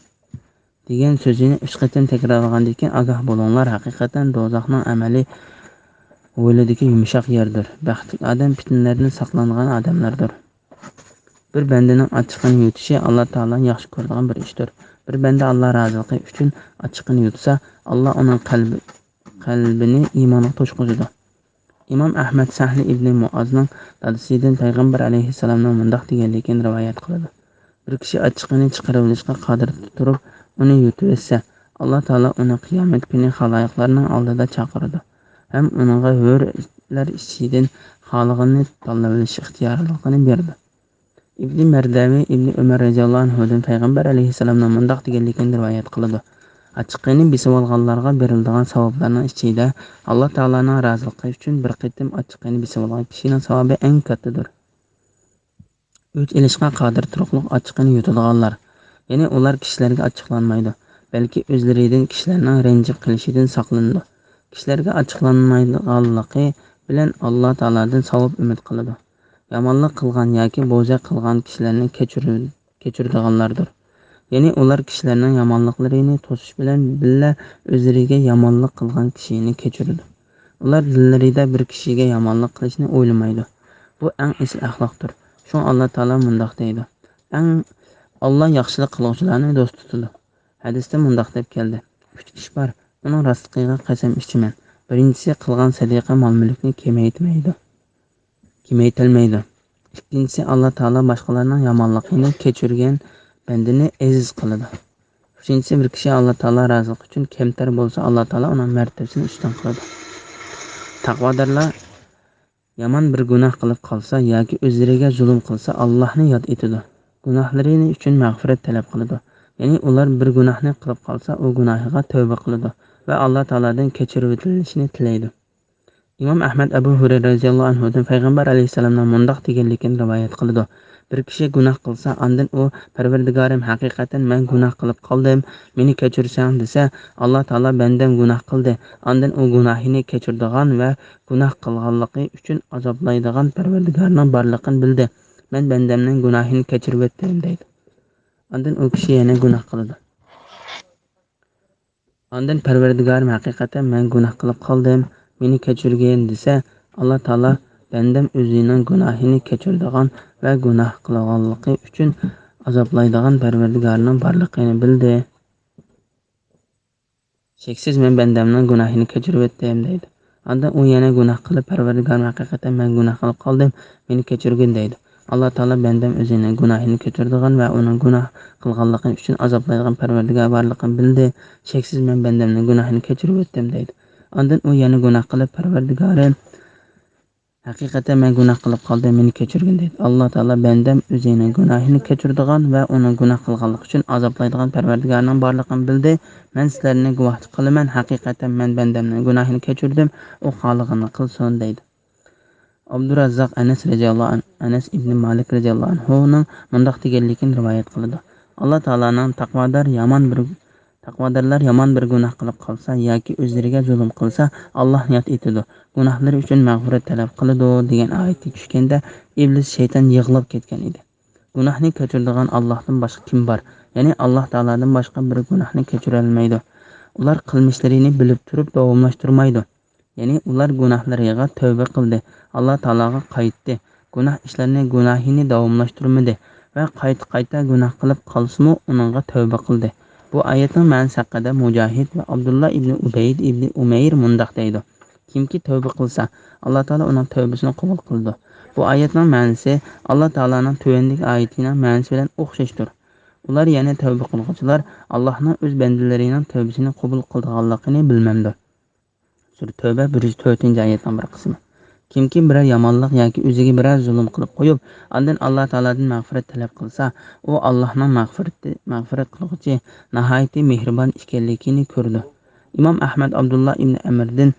دېگەن سۆزىنى ئۈچ قېتىم تەكرارلىغاندىن كېيىن، ئاگاھ بولۇڭلار، ھەقىقەتەن دوزاخنىڭ ئەمەلى ھويلىدىكى يۇمشاق يەردۇر. بەختلىك ئادەم پىتنىلەردىن ساقلانغان ئادەملەردۇر. بىر بەندىنىڭ ئاچچىقىنى يۇتۇشى ئاللا تائالانى ياخشى كۆرىدىغان بىر ئىشتۇر. بىر بەندە ئاللا رازىلىقى ئۈچۈن ئاچچىقىنى يۇتسا، ئاللا ئۇنىڭ قەلبى، قەلبىنى ئىمانغا توشقۇزىدۇ. ئىمام ئەھمەد سەھلى ئىبنى مۇئازنىڭ دادىسىدىن پەيغەمبەر ئەلەيھىسسالامنىڭ مۇنداق دېگەنلىكىنى رىۋايەت قىلىدۇ: بىر كىشى ئاچچىقىنى چىقىرىۋېلىشقا قادىر تۇرۇپ، ئۇنى يۇتۇۋەتسە، ئاللا تائالا ئۇنى قىيامەت كۈنى خالايىقلارنىڭ ئالدىدا چاقىرىدۇ ھەم ئۇنىڭغا ھۆرلەر ئىچىدىن خالىغىنىنى تاللىۋېلىش ئىختىيارلىقىنى بېرىدۇ. ئىبنى مەردەۋى ئىبنى ئۆمەر رەزىياللاھۇ ئەنھۇدىن پەيغەمبەر ئەلەيھىسسالامنىڭ مۇنداق دېگەنلىكىنى رىۋايەت قىلىدۇ: ئاچچىقىنى بېسىۋالغانلارغا بېرىلىدىغان ساۋابلارنىڭ ئىچىدە ئاللا تائالانىڭ رازىلىقى ئۈچۈن بىر قېتىم ئاچچىقىنى بېسىۋالغان كىشىنىڭ ساۋابى ئەڭ كاتتىدۇر. ئۆچ ئېلىشقا قادىر تۇرۇقلۇق ئاچچىقىنى يۇتىدىغانلار، يەنى ئۇلار كىشىلەرگە ئاچچىقلانمايدۇ، بەلكى ئۆزلىرىدىن كىشىلەرنىڭ رەنجىپ قېلىشىدىن ساقلىنىدۇ. كىشىلەرگە ئاچچىقلانمايدىغانلىقى بىلەن ئاللا تائالادىن ساۋاب ئۈمىد قىلىدۇ. يامانلىق قىلغان ياكى بوزەك قىلغان كىشىلەرنى كەچۈر-، كەچۈرىدىغانلاردۇر. يەنى ئۇلار كىشىلەرنىڭ يامانلىقلىرىنى توسۇش بىلەن بىللە ئۆزلىرىگە يامانلىق قىلغان كىشىنى كەچۈرىدۇ. ئۇلار دىللىرىدا بىر كىشىگە يامانلىق قىلىشنى ئويلىمايدۇ. بۇ ئەڭ ئېسىل ئەخلاقتۇر. شۇڭا ئاللا تائالا مۇنداق دەيدۇ، ئەڭ، ئاللا ياخشىلىق قىلغۇچىلارنى دوست تۇتىدۇ. ھەدىستە مۇنداق دەپ كەلدى، ئۈچ ئىش بار، ئۇنىڭ راستلىقىغا قەسەم ئىچىمەن. بىرىنچىسى، قىلغان سەدىقە مال-مۈلۈكنى كېمەيتمەيدۇ، كېمەيتەلمەيدۇ. ئىككىنچىسى، ئاللا تائالا باشقىلارنىڭ يامانلىقىنى كەچۈرگەن بەندىنى ئەزىز قىلىدۇ. ئۈچىنچىسى، بىر كىشى ئاللا تائالا رازىلىقى ئۈچۈن كەمتەر بولسا، ئاللا تائالا ئۇنىڭ مەرتىۋىسىنى ئۈستۈن قىلىدۇ. تەقۋادارلار يامان بىر گۇناھ قىلىپ قالسا ياكى ئۆزلىرىگە زۇلۇم قىلسا، ئاللاھنى ياد ئېتىدۇ. گۇناھلىرى ئۈچۈن مەغپىرەت تەلەپ قىلىدۇ. يەنى ئۇلار بىر گۇناھنى قىلىپ قالسا، ئۇ گۇناھىغا تەۋبە قىلىدۇ ۋە ئاللا تائالادىن كەچۈرۈۋېتىلىشىنى تىلەيدۇ. ئىمام ئەھمەد ئەبۇ ھۇرەيرە رەزىياللاھۇ ئەنھۇدىن پەيغەمبەر ئەلەيھىسسالامنىڭ مۇنداق دېگەنلىكىنى رىۋايەت قىلىدۇ، بىر كىشى گۇناھ قىلسا، ئاندىن ئۇ، پەرۋەردىگارىم، ھەقىقەتەن مەن گۇناھ قىلىپ قالدىم، مېنى كەچۈرسەڭ، دېسە، ئاللا تائالا، بەندەم گۇناھ قىلدى، ئاندىن ئۇ گۇناھىنى كەچۈرىدىغان ۋە گۇناھ قىلغانلىقى ئۈچۈن ئازابلايدىغان پەرۋەردىگارنىڭ بارلىقىنى بىلدى. مەن بەندەمنىڭ گۇناھىنى كەچۈرۈۋەتتىم، دەيدۇ. ئاندىن ئۇ كىشى يەنە گۇناھ قىلىدۇ. ئاندىن پەرۋەردىگارىم، ھەقىقەتەن مەن گۇناھ قىلىپ قالدىم، مېنى كەچۈرگىن، دېسە، ئاللا تائالا، بەندەم ئۆزىنىڭ گۇناھىنى كەچۈرىدىغان ۋە گۇناھ قىلغانلىقى ئۈچۈن ئازابلايدىغان پەرۋەردىگارنىڭ بارلىقىنى بىلدى. شەكسىز مەن بەندەمنىڭ گۇناھىنى كەچۈرۈۋەتتىم، دەيدۇ. ئاندىن ئۇ يەنە گۇناھ قىلىپ، پەرۋەردىگارىم، ھەقىقەتەن مەن گۇناھ قىلىپ قالدىم، مېنى كەچۈرگىن، دەيدۇ. ئاللا تائالا بەندەم ئۆزىنىڭ گۇناھىنى كەچۈرىدىغان ۋە ئۇنىڭ گۇناھ قىلغانلىقى ئۈچۈن ئازابلايدىغان پەرۋەردىگار بارلىقىنى بىلدى. شەكسىز مەن بەندەمنىڭ گۇناھىنى كەچۈرۈۋەتتىم، دەيدۇ. ئاندىن ئۇ يەنە گۇناھ قىلىپ، پەرۋەردىگارىم، ھەقىقەتەن مەن گۇناھ قىلىپ قالدىم، مېنى كەچۈرگىن، دەيدۇ. ئاللا تائالا بەندەم ئۆزىنىڭ گۇناھىنى كەچۈرىدىغان ۋە ئۇنىڭ گۇناھ قىلغانلىقى ئۈچۈن ئازابلايدىغان پەرۋەردىگارنىڭ بارلىقىنى بىلدى. مەن سىلەرنى گۇۋاھچى قىلىمەن، ھەقىقەتەن مەن بەندەمنىڭ گۇناھىنى كەچۈردۈم، ئۇ خالىغىنىنى قىلسۇن، دەيدۇ. ئابدۇراززاق ئەنەس رەزىياللاھۇ ئەنھۇ، ئەنەس ئىبنى مالىك رەزىياللاھۇ ئەنھۇنىڭ مۇنداق دېگەنلىكىنى رىۋايەت قىلىدۇ. ئاللا تائالانىڭ تەقۋادار يامان بىر، تەقۋادارلار يامان بىر گۇناھ قىلىپ قالسا ياكى ئۆزلىرىگە زۇلۇم قىلسا، ئاللاھنى ياد ئېتىدۇ، گۇناھلىرى ئۈچۈن مەغپىرەت تەلەپ قىلىدۇ، دېگەن ئايىتى چۈشكەندە، ئىبلىس شەيتان يىغلاپ كەتكەن ئىدى. گۇناھنى كەچۈرىدىغان ئاللاھتىن باشقا كىم بار؟ يەنى ئاللا تائالادىن باشقا بىر گۇناھنى كەچۈرەلمەيدۇ. ئۇلار قىلمىشلىرىنى بىلىپ تۇرۇپ داۋاملاشتۇرمايدۇ. يەنى ئۇلار گۇناھلىرىغا تەۋبە قىلدى، ئاللا تائالاغا قايتتى، گۇناھ ئىشلىرىنى، گۇناھىنى داۋاملاشتۇرمىدى ۋە قايتا-قايتا گۇناھ قىلىپ قالسىمۇ، ئۇنىڭغا تەۋبە قىلدى. بۇ ئايەتنىڭ مەنىسى ھەققىدە مۇجاھىد ۋە ئابدۇللا ئىبنى ئۇبەيد ئىبنى ئۇمەير مۇنداق دەيدۇ، كىمكى تەۋبە قىلسا، ئاللا تائالا ئۇنىڭ تەۋبىسىنى قوبۇل قىلىدۇ. بۇ ئايەتنىڭ مەنىسى ئاللا تائالانىڭ تۆۋەندىكى ئايىتىنىڭ مەنىسى بىلەن ئوخشاشتۇر. ئۇلار، يەنى تەۋبە قىلغۇچىلار، ئاللاھنىڭ ئۆز بەندىلىرىنىڭ تەۋبىسىنى قوبۇل قىلىدىغانلىقىنى بىلمەمدۇ؟ سۈرە تەۋبە بىر يۈز تۆتىنچى ئايەتنىڭ بىر قىسمى. كىمكى بىرەر يامانلىق ياكى ئۆزىگە بىرەر زۇلۇم قىلىپ قويۇپ، ئاندىن ئاللا تائالادىن مەغپىرەت تەلەپ قىلسا، ئۇ ئاللاھنىڭ مەغپىرىتى، مەغپىرەت قىلغۇچى، ناھايىتى مېھرىبان ئىكەنلىكىنى كۆرىدۇ. ئىمام ئەھمەد ئابدۇللا ئىبنى ئەمىردىن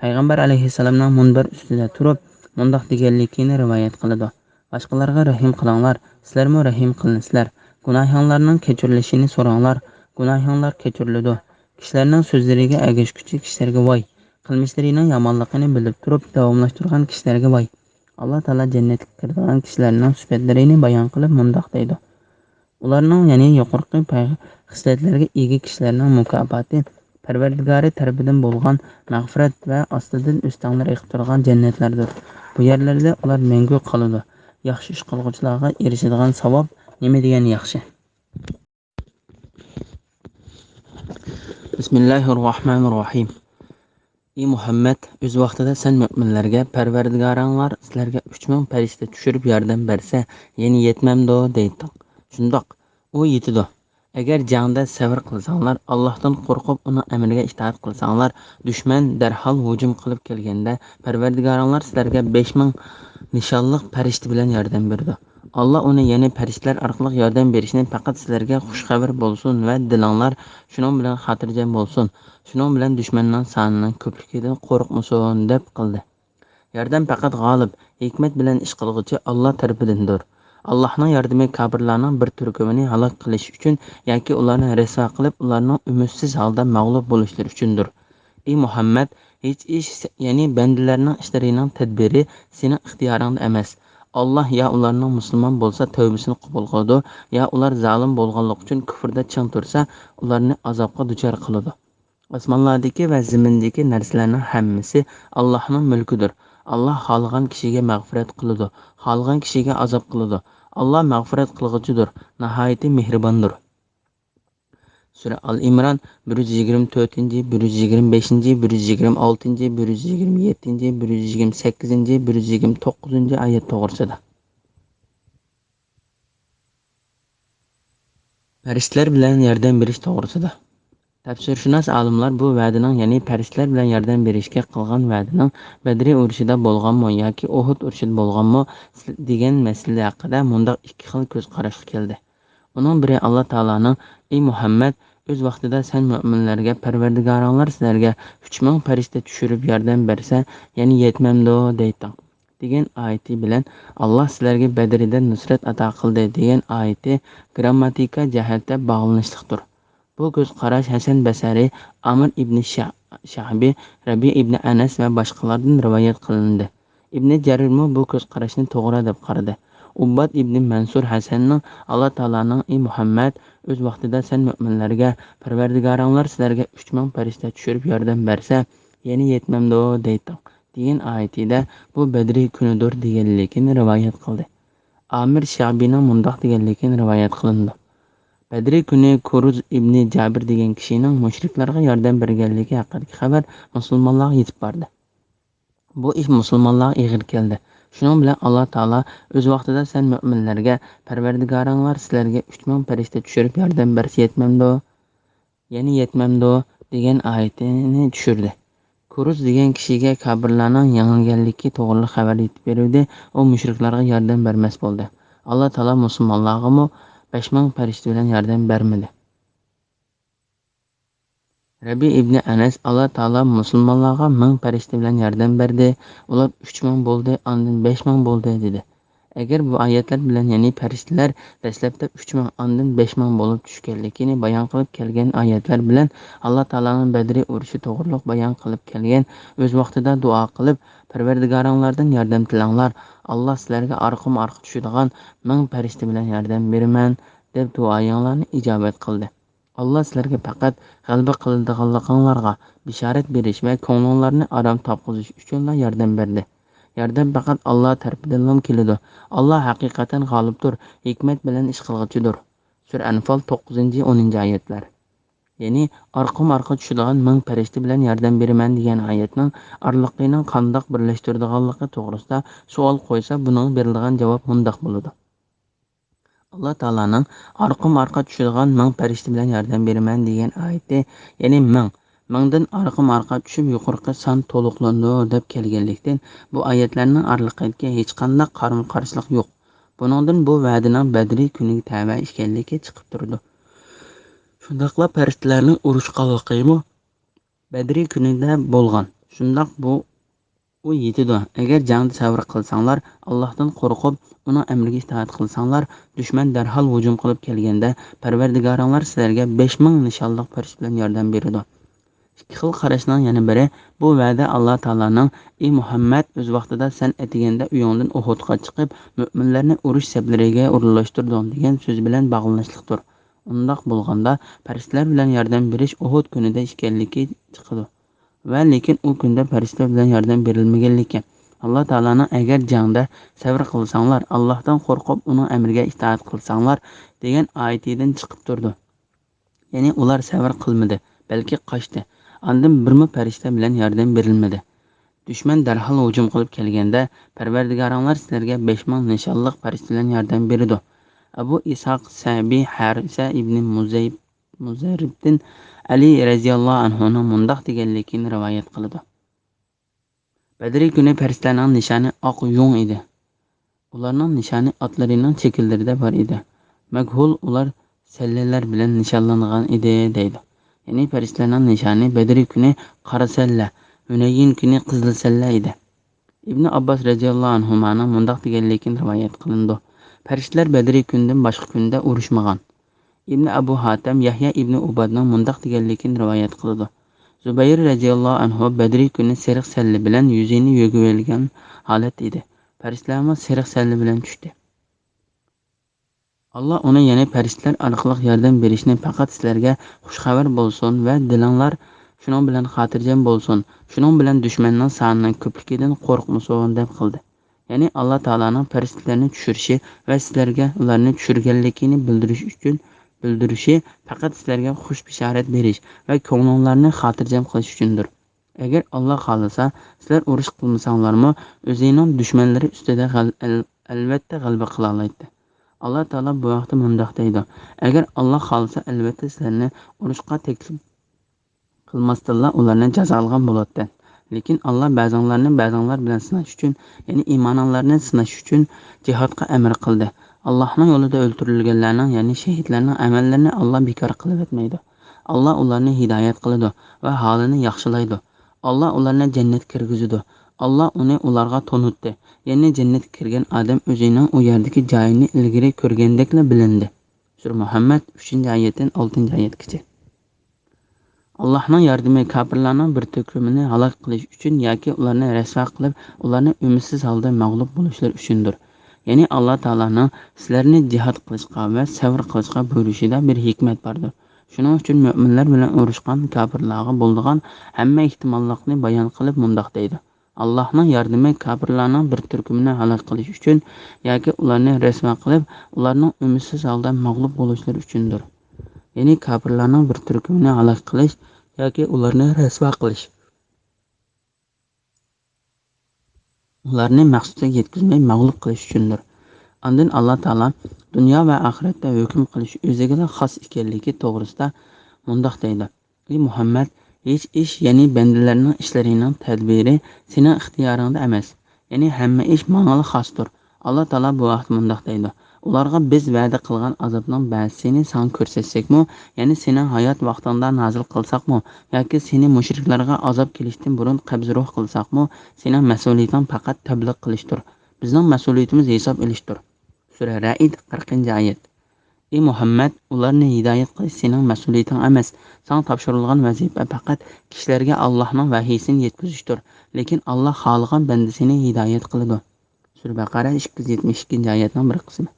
پەيغەمبەر ئەلەيھىسسالامنىڭ مۇنبەر ئۈستىدە تۇرۇپ، مۇنداق دېگەنلىكىنى رىۋايەت قىلىدۇ. باشقىلارغا رەھىم قىلىڭلار، سىلەرمۇ رەھىم قىلىنىسىلەر. گۇناھىڭلارنىڭ كەچۈرۈلۈشىنى سوراڭلار، گۇناھىڭلار كەچۈرۈلىدۇ. كىشىلەرنىڭ سۆزلىرىگە ئەگەشكۈچى كىشىلەرگە ۋاي! قىلمىشلىرىنىڭ يامانلىقىنى بىلىپ تۇرۇپ داۋاملاشتۇرغان كىشىلەرگە ۋاي! ئاللا تائالا جەننەتكە كىرىدىغان كىشىلەرنىڭ سۈپەتلىرىنى بايان قىلىپ مۇنداق دەيدۇ. ئۇلارنىڭ، يەنى يۇقىرىقى پەي-، خىسلەتلەرگە ئىگە كىشىلەرنىڭ مۇكاپاتى پەرۋەردىگارى تەرىپىدىن بولغان مەغپىرەت ۋە ئاستىدىن ئۆستەڭلەر ئېقىپ تۇرغان جەننەتلەردۇر. بۇ يەرلەردە ئۇلار مەڭگۈ قالىدۇ. ياخشى ئىش قىلغۇچىلارغا ئېرىشىدىغان ساۋاب نېمە دېگەن ياخشى! بىسمىللاھىررەھمانىررەھىم. ئى مۇھەممەد، ئۆز ۋاقتىدا سەن مۆمىنلەرگە، پەرۋەردىگارىڭلار سىلەرگە ئۈچ مىڭ پەرىشتە چۈشۈرۈپ ياردەم بەرسە، يەنە يەتمەمدۇ؟ دەيتتىڭ. شۇنداق، ئۇ يېتىدۇ. ئەگەر جەڭدە سەۋر قىلساڭلار، ئاللاھتىن قورقۇپ، ئۇنىڭ ئەمرىگە ئىتائەت قىلساڭلار، دۈشمەن دەرھال ھۇجۇم قىلىپ كەلگەندە، پەرۋەردىگارىڭلار سىلەرگە بەش مىڭ نىشانلىق پەرىشتە بىلەن ياردەم بېرىدۇ. ئاللا ئۇنى، يەنى پەرىشتىلەر ئارقىلىق ياردەم بېرىشىنى پەقەت سىلەرگە خۇشخەۋەر بولسۇن ۋە دىلىڭلار شۇنىڭ بىلەن خاتىرجەم بولسۇن، شۇنىڭ بىلەن دۈشمەننىڭ سانىنىڭ كۆپلۈكىدىن قورقمىسۇن، دەپ قىلدى. ياردەم پەقەت غالىب، ھېكمەت بىلەن ئىش قىلغۇچى ئاللا تەرىپىدىندۇر. ئاللاھنىڭ ياردىمى كاپىرلارنىڭ بىر تۈركۈمىنى ھالاك قىلىش ئۈچۈن ياكى ئۇلارنى رەسۋا قىلىپ، ئۇلارنىڭ ئۈمىدسىز ھالدا مەغلۇپ بولۇشلىرى ئۈچۈندۇر. ئى مۇھەممەد، ھېچ ئىش، يەنى بەندىلەرنىڭ ئىشلىرىنىڭ تەدبىرى سېنىڭ ئىختىيارىڭدا ئەمەس. ئاللاھ يا ئۇلارنىڭ مۇسۇلمان بولسا تەۋبىسىنى قوبۇل قىلىدۇ، يا ئۇلار زالىم بولغانلىقى ئۈچۈن كۇفرىدا چىڭ تۇرسا ئۇلارنى ئازابقا دۇچار قىلىدۇ. ئاسمانلاردىكى ۋە زېمىندىكى نەرسىلەرنىڭ ھەممىسى ئاللاھنىڭ مۈلكىدۇر. ئاللاھ خالىغان كىشىگە مەغپىرەت قىلىدۇ، خالىغان كىشىگە ئازاب قىلىدۇ. ئاللاھ مەغپىرەت قىلغۇچىدۇر، ناھايىتى مېھرىباندۇر. سۈرە ئال ئىمران بىر يۈز يىگىرمە تۆتىنچى، بىر يۈز يىگىرمە بەشىنچى، بىر يۈز يىگىرمە ئالتىنچى، بىر يۈز يىگىرمە يەتتىنچى، بىر يۈز يىگىرمە سەككىزىنچى، بىر يۈز يىگىرمە توققۇزىنچى ئايەت توغرىسىدا. پەرىشتىلەر بىلەن ياردەم بېرىش توغرىسىدا. تەپسىرشۇناس ئالىملار بۇ ۋەدىنىڭ، يەنى پەرىشتىلەر بىلەن ياردەم بېرىشكە قىلغان ۋەدىنىڭ بەدرى ئۇرۇشىدا بولغانمۇ ياكى ئۇھۇد ئۇرۇشىدا بولغانمۇ دېگەن مەسىلە ھەققىدە مۇنداق ئىككى خىل كۆز قاراشقا كەلدى. ئۇنىڭ بىرى ئاللا تائالانىڭ، ئى مۇھەممەد، ئۆز ۋاقتىدا سەن مۆمىنلەرگە پەرۋەردىگارىڭلار سىلەرگە ئۈچ مىڭ پەرىشتە چۈشۈرۈپ ياردەم بەرسە، يەنە يەتمەمدۇ دەيتتىڭ، دېگەن ئايىتى بىلەن ئاللا سىلەرگە بەدرىدە نۇسرەت ئاتا قىلدى دېگەن ئايىتى گرامماتىكا جەھەتتە باغلىنىشلىقتۇر. بۇ كۆز قاراش ھەسەن بەسرى، ئامىر ئىبنى شە-، شەھبى، رەبىئە ئىبنى ئەنەس ۋە باشقىلاردىن رىۋايەت قىلىندى. ئىبنى جەرىرمۇ بۇ كۆز قاراشنى توغرا دەپ قارىدى. ئۇبباد ئىبنى مەنسۇر ھەسەننىڭ ئاللا تائالانىڭ، ئى مۇھەممەد، ئۆز ۋاقتىدا سەن مۆمىنلەرگە پەرۋەردىگارىڭلار سىلەرگە ئۈچ مىڭ پەرىشتە چۈشۈرۈپ ياردەم بەرسە، يەنە يەتمەمدۇ دەيتتىڭ، دېگەن ئايىتىدە بۇ بەدرى كۈنىدۇر دېگەنلىكىنى رىۋايەت قىلدى. ئامىر شەھبىنىڭ مۇنداق دېگەنلىكىنى رىۋايەت قىلىنىدۇ. بەدرى كۈنى كۇرۇز ئىبنى جابىر دېگەن كىشىنىڭ مۇشرىكلارغا ياردەم بەرگەنلىكى ھەققىدىكى خەۋەر مۇسۇلمانلارغا يېتىپ باردى. بۇ ئىش مۇسۇلمانلارغا ئېغىر كەلدى. شۇنىڭ بىلەن ئاللا تائالا ئۆز ۋاقتىدا سەن مۆمىنلەرگە پەرۋەردىگارىڭلار سىلەرگە ئۈچ مىڭ پەرىشتە چۈشۈرۈپ ياردەم بەرسە يەتمەمدۇ؟ يەنە يەتمەمدۇ؟ دېگەن ئايىتىنى چۈشۈردى. كۇرۇز دېگەن كىشىگە كاپىرلارنىڭ يېڭىلگەنلىكى توغرىلىق خەۋەر يېتىپ بېرىلدى. ئۇ مۇشرىكلارغا ياردەم بەرمەس بولدى. ئاللا تائالا مۇسۇلمانلارغىمۇ بەش مىڭ پەرىشتە بىلەن ياردەم بەرمىدى. رەبىئە ئىبنى ئەنەس، ئاللا تائالا مۇسۇلمانلارغا مىڭ پەرىشتە بىلەن ياردەم بەردى، ئۇلار ئۈچ مىڭ بولدى، ئاندىن بەش مىڭ بولدى، دېدى. ئەگەر بۇ ئايەتلەر بىلەن، يەنى پەرىشتىلەر دەسلەپتە ئۈچ مىڭ، ئاندىن بەش مىڭ بولۇپ چۈشكەنلىكىنى بايان قىلىپ كەلگەن ئايەتلەر بىلەن ئاللا تائالانىڭ بەدرى ئۇرۇشى توغرۇلۇق بايان قىلىپ كەلگەن، ئۆز ۋاقتىدا دۇئا قىلىپ، پەرۋەردىگارىڭلاردىن ياردەم تىلەڭلار، ئاللا سىلەرگە ئارقىمۇ ئارقا چۈشىدىغان مىڭ پەرىشتە بىلەن ياردەم بېرىمەن، دەپ دۇئايىڭلارنى ئىجابەت قىلدى. ئاللا سىلەرگە پەقەت غەلىبە قىلىدىغانلىقىڭلارغا بېشارەت بېرىش ۋە كۆڭلۈڭلارنى ئارام تاپقۇزۇش ئۈچۈنلا ياردەم بەردى. ياردەم پەقەت ئاللا تەرىپىدىنلا كېلىدۇ. ئاللا ھەقىقەتەن غالىبتۇر، ھېكمەت بىلەن ئىش قىلغۇچىدۇر. سۈرە ئەنفال، توققۇزىنچى، ئونىنچى ئايەتلەر. يەنى ئارقىمۇ ئارقا چۈشىدىغان مىڭ پەرىشتە بىلەن ياردەم بېرىمەن دېگەن ئايەتنىڭ ئارىلىقىنى قانداق بىرلەشتۈرىدىغانلىقى توغرىسىدا سوئال قويسا، بۇنىڭغا بېرىلىدىغان جاۋاب مۇنداق بولىدۇ. ئاللا تائالانىڭ ئارقىمۇ ئارقا چۈشىدىغان مىڭ پەرىشتە بىلەن ياردەم بېرىمەن دېگەن ئايىتى، يەنى مىڭ، مىڭدىن ئارقىمۇ ئارقا چۈشۈپ يۇقىرىقى سان تولۇقلىنىدۇ دەپ كەلگەنلىكتىن، بۇ ئايەتلەرنىڭ ئارىلىقىدىكى ھېچقانداق قارىمۇ قارشىلىق يوق. بۇنىڭدىن بۇ ۋەدىنىڭ بەدرى كۈنىگە تەۋە ئىكەنلىكى چىقىپ تۇرىدۇ. شۇنداقلا پەرىشتىلەرنىڭ ئۇرۇشقانلىقىمۇ بەدرى كۈنىدە بولغان. شۇنداق بۇ ئۇ يېتىدۇ. ئەگەر جەڭدە سەۋر قىلساڭلار، ئاللاھتىن قورقۇپ، ئۇنىڭ ئەمرىگە ئىتائەت قىلساڭلار، دۈشمەن دەرھال ھۇجۇم قىلىپ كەلگەندە، پەرۋەردىگارىڭلار سىلەرگە بەش مىڭ نىشانلىق پەرىشتە بىلەن ياردەم بېرىدۇ. ئىككى خىل قاراشنىڭ يەنە بىرى، بۇ ۋەدە ئاللا تائالانىڭ، ئى مۇھەممەد، ئۆز ۋاقتىدا سەن ئەتىگەندە ئۆيۈڭدىن ئۇھۇدقا چىقىپ، مۆمىنلەرنى ئۇرۇش سەپلىرىگە ئورۇنلاشتۇردۇڭ، دېگەن سۆز بىلەن باغلىنىشلىقتۇر. ئۇنداق بولغاندا، پەرىشتىلەر بىلەن ياردەم بېرىش ئۇھۇد كۈنىدە ئىكەنلىكى چىقىدۇ. ۋە لېكىن ئۇ كۈندە پەرىشتىلەر بىلەن ياردەم بېرىلمىگەنلىكى، ئاللا تائالانىڭ، ئەگەر جەڭدە سەۋر قىلساڭلار، ئاللاھتىن قورقۇپ، ئۇنىڭ ئەمرىگە ئىتائەت قىلساڭلار، دېگەن ئايىتىدىن چىقىپ تۇرىدۇ. يەنى ئۇلار سەۋر قىلمىدى، بەلكى قاچتى. ئاندىن بىرمۇ پەرىشتە بىلەن ياردەم بېرىلمىدى. دۈشمەن دەرھال ھۇجۇم قىلىپ كەلگەندە، پەرۋەردىگارىڭلار سىلەرگە بەش مىڭ نىشانلىق پەرىشتە بىلەن ياردەم بېرىدۇ. ئەبۇ ئىسھاق سەبى ھارىسە ئىبنى مۇزەيب-، مۇزەررىبتىن ئەلى رەزىياللاھۇ ئەنھۇنىڭ مۇنداق دېگەنلىكىنى رىۋايەت قىلىدۇ. بەدرى كۈنى پەرىشتىلەرنىڭ نىشانى ئاق يۇڭ ئىدى. ئۇلارنىڭ نىشانى ئاتلىرىنىڭ چېكىلىرىدە بار ئىدى. مەجھۇل ئۇلار سەللىلەر بىلەن نىشانلانغان ئىدى، دەيدۇ. يەنى پەرىشتىلەرنىڭ نىشانى بەدرى كۈنى قارا سەللە، ھۈنەيىن كۈنى قىزىل سەللە ئىدى. ئىبنى ئابباس رەزىياللاھۇ ئەنھۇمانىڭ مۇنداق دېگەنلىكىنى رىۋايەت قىلىنىدۇ: پەرىشتىلەر بەدرى كۈندىن باشقا كۈندە ئۇرۇشمىغان. ئىبنى ئەبۇ ھاتەم يەھيا ئىبنى ئۇبادنىڭ مۇنداق دېگەنلىكىنى رىۋايەت قىلىدۇ: زۇبەير رەزىياللاھۇ ئەنھۇ بەدرى كۈنى سېرىق سەللە بىلەن يۈزىنى يۆگىۋالغان ھالەتتە ئىدى. پەرىشتىلەرمۇ سېرىق سەللە بىلەن چۈشتى. ئاللا ئۇنى، يەنى پەرىشتىلەر ئارقىلىق ياردەم بېرىشنى پەقەت سىلەرگە خۇش خەۋەر بولسۇن ۋە دىلىڭلار شۇنىڭ بىلەن خاتىرجەم بولسۇن، شۇنىڭ بىلەن دۈشمەننىڭ سانىنىڭ كۆپلۈكىدىن قورقمىسۇن، دەپ قىلدى. يەنى ئاللا تائالانىڭ پەرىشتىلەرنى چۈشۈرۈشى ۋە سىلەرگە ئۇلارنى چۈشۈرگەنلىكىنى بىلدۈرۈش ئۈچۈن، بىلدۈرۈشى پەقەت سىلەرگە خۇش بېشارەت بېرىش ۋە كۆڭلۈڭلارنى خاتىرجەم قىلىش ئۈچۈندۇر. ئەگەر ئاللا خالىسا، سىلەر ئۇرۇش قىلمىساڭلارمۇ، ئۆزىنىڭ دۈشمەنلىرى ئۈستىدە غەل-، ئەل-، ئەلۋەتتە غەلىبە قىلالايتتى. ئاللا تائالا بۇ ھەقتە مۇنداق دەيدۇ: ئەگەر ئاللا خالىسا، ئەلۋەتتە سىلەرنى ئۇرۇشقا تەكلىپ قىلماستىنلا ئۇلارنى جازالىغان بولاتتى. لېكىن ئاللا بەزىڭلارنى بەزىڭلار بىلەن سىناش ئۈچۈن، يەنى ئىمانىڭلارنى سىناش ئۈچۈن جىھادقا ئەمر قىلدى. ئاللانىڭ يولىدا ئۆلتۈرۈلگەنلەرنىڭ، يەنى شېھىتلەرنىڭ ئەمەللىرىنى ئاللا بىكار قىلىۋەتمەيدۇ. ئاللا ئۇلارنى ھىدايەت قىلىدۇ ۋە ھالىنى ياخشىلايدۇ. ئاللا ئۇلارنى جەننەتكە كىرگۈزىدۇ. ئاللا ئۇنى ئۇلارغا تونۇتتى، يەنى جەننەتكە كىرگەن ئادەم ئۆزىنىڭ ئۇ يەردىكى جايىنى ئىلگىرى كۆرگەندەكلا بىلىندى. سۈرە مۇھەممەد، ئۈچىنچى ئايەتتىن ئالتىنچى ئايەتكىچە. ئاللانىڭ ياردىمى كاپىرلارنىڭ بىر تۈركۈمىنى ھالاك قىلىش ئۈچۈن ياكى ئۇلارنى رەسۋا قىلىپ، ئۇلارنى ئۈمىدسىز ھالدا مەغلۇپ بولۇشلىرى ئۈچۈندۇر. يەنى ئاللا تائالانىڭ سىلەرنى جىھاد قىلىشقا ۋە سەۋر قىلىشقا بۇيرۇشىدا بىر ھېكمەت باردۇر. شۇنىڭ ئۈچۈن مۆمىنلەر بىلەن ئۇرۇشقان كاپىرلارغا بولىدىغان ھەممە ئېھتىماللىقنى بايان قىلىپ مۇنداق دەيدۇ: ئاللانىڭ ياردىمى كاپىرلارنىڭ بىر تۈركۈمىنى ھالاك قىلىش ئۈچۈن ياكى ئۇلارنى رەسۋا قىلىپ، ئۇلارنىڭ ئۈمىدسىز ھالدا مەغلۇپ بولۇشلىرى ئۈچۈندۇر. يەنى كاپىرلارنىڭ بىر تۈركۈمىنى ھالاك قىلىش ياكى ئۇلارنى رەسۋا قىلىش، ئۇلارنى مەقسىتىگە يەتكۈزمەي مەغلۇپ قىلىش ئۈچۈندۇر. ئاندىن ئاللا تائالا دۇنيا ۋە ئاخىرەتتە ھۆكۈم قىلىش ئۆزىگىلا خاس ئىكەنلىكى توغرىسىدا مۇنداق دەيدۇ: ئى مۇھەممەد، ھېچ ئىش، يەنى بەندىلەرنىڭ ئىشلىرىنىڭ تەدبىرى سېنىڭ ئىختىيارىڭدا ئەمەس. يەنى ھەممە ئىش ماڭىلا خاستۇر. ئاللا تائالا بۇ ھەقتە مۇنداق دەيدۇ: ئۇلارغا بىز ۋەدە قىلغان ئازابنىڭ بەزىسىنى ساڭا كۆرسەتسەكمۇ، يەنى سېنىڭ ھايات ۋاقتىڭدا نازىل قىلساقمۇ ياكى سېنى مۇشرىكلارغا ئازاب كېلىشتىن بۇرۇن قەبزى روھ قىلساقمۇ، سېنىڭ مەسئۇلىيىتىڭ پەقەت تەبلىغ قىلىشتۇر. بىزنىڭ مەسئۇلىيىتىمىز ھېساب ئېلىشتۇر. سۈرە رەئد، قىرىقىنچى ئايەت. ئى مۇھەممەد، ئۇلارنى ھىدايەت قىلىش سېنىڭ مەسئۇلىيىتىڭ ئەمەس. ساڭا تاپشۇرۇلغان ۋەزىپە پەقەت كىشىلەرگە ئاللاھنىڭ ۋەھىيسىنى يەتكۈزۈشتۇر. لېكىن ئاللاھ خالىغان بەندىسىنى ھىدايەت قىلىدۇ. سۈرە بەقەرە، ئىككى يۈز يەتمىش ئىككىنچى ئايەتنىڭ بىر قىسمى.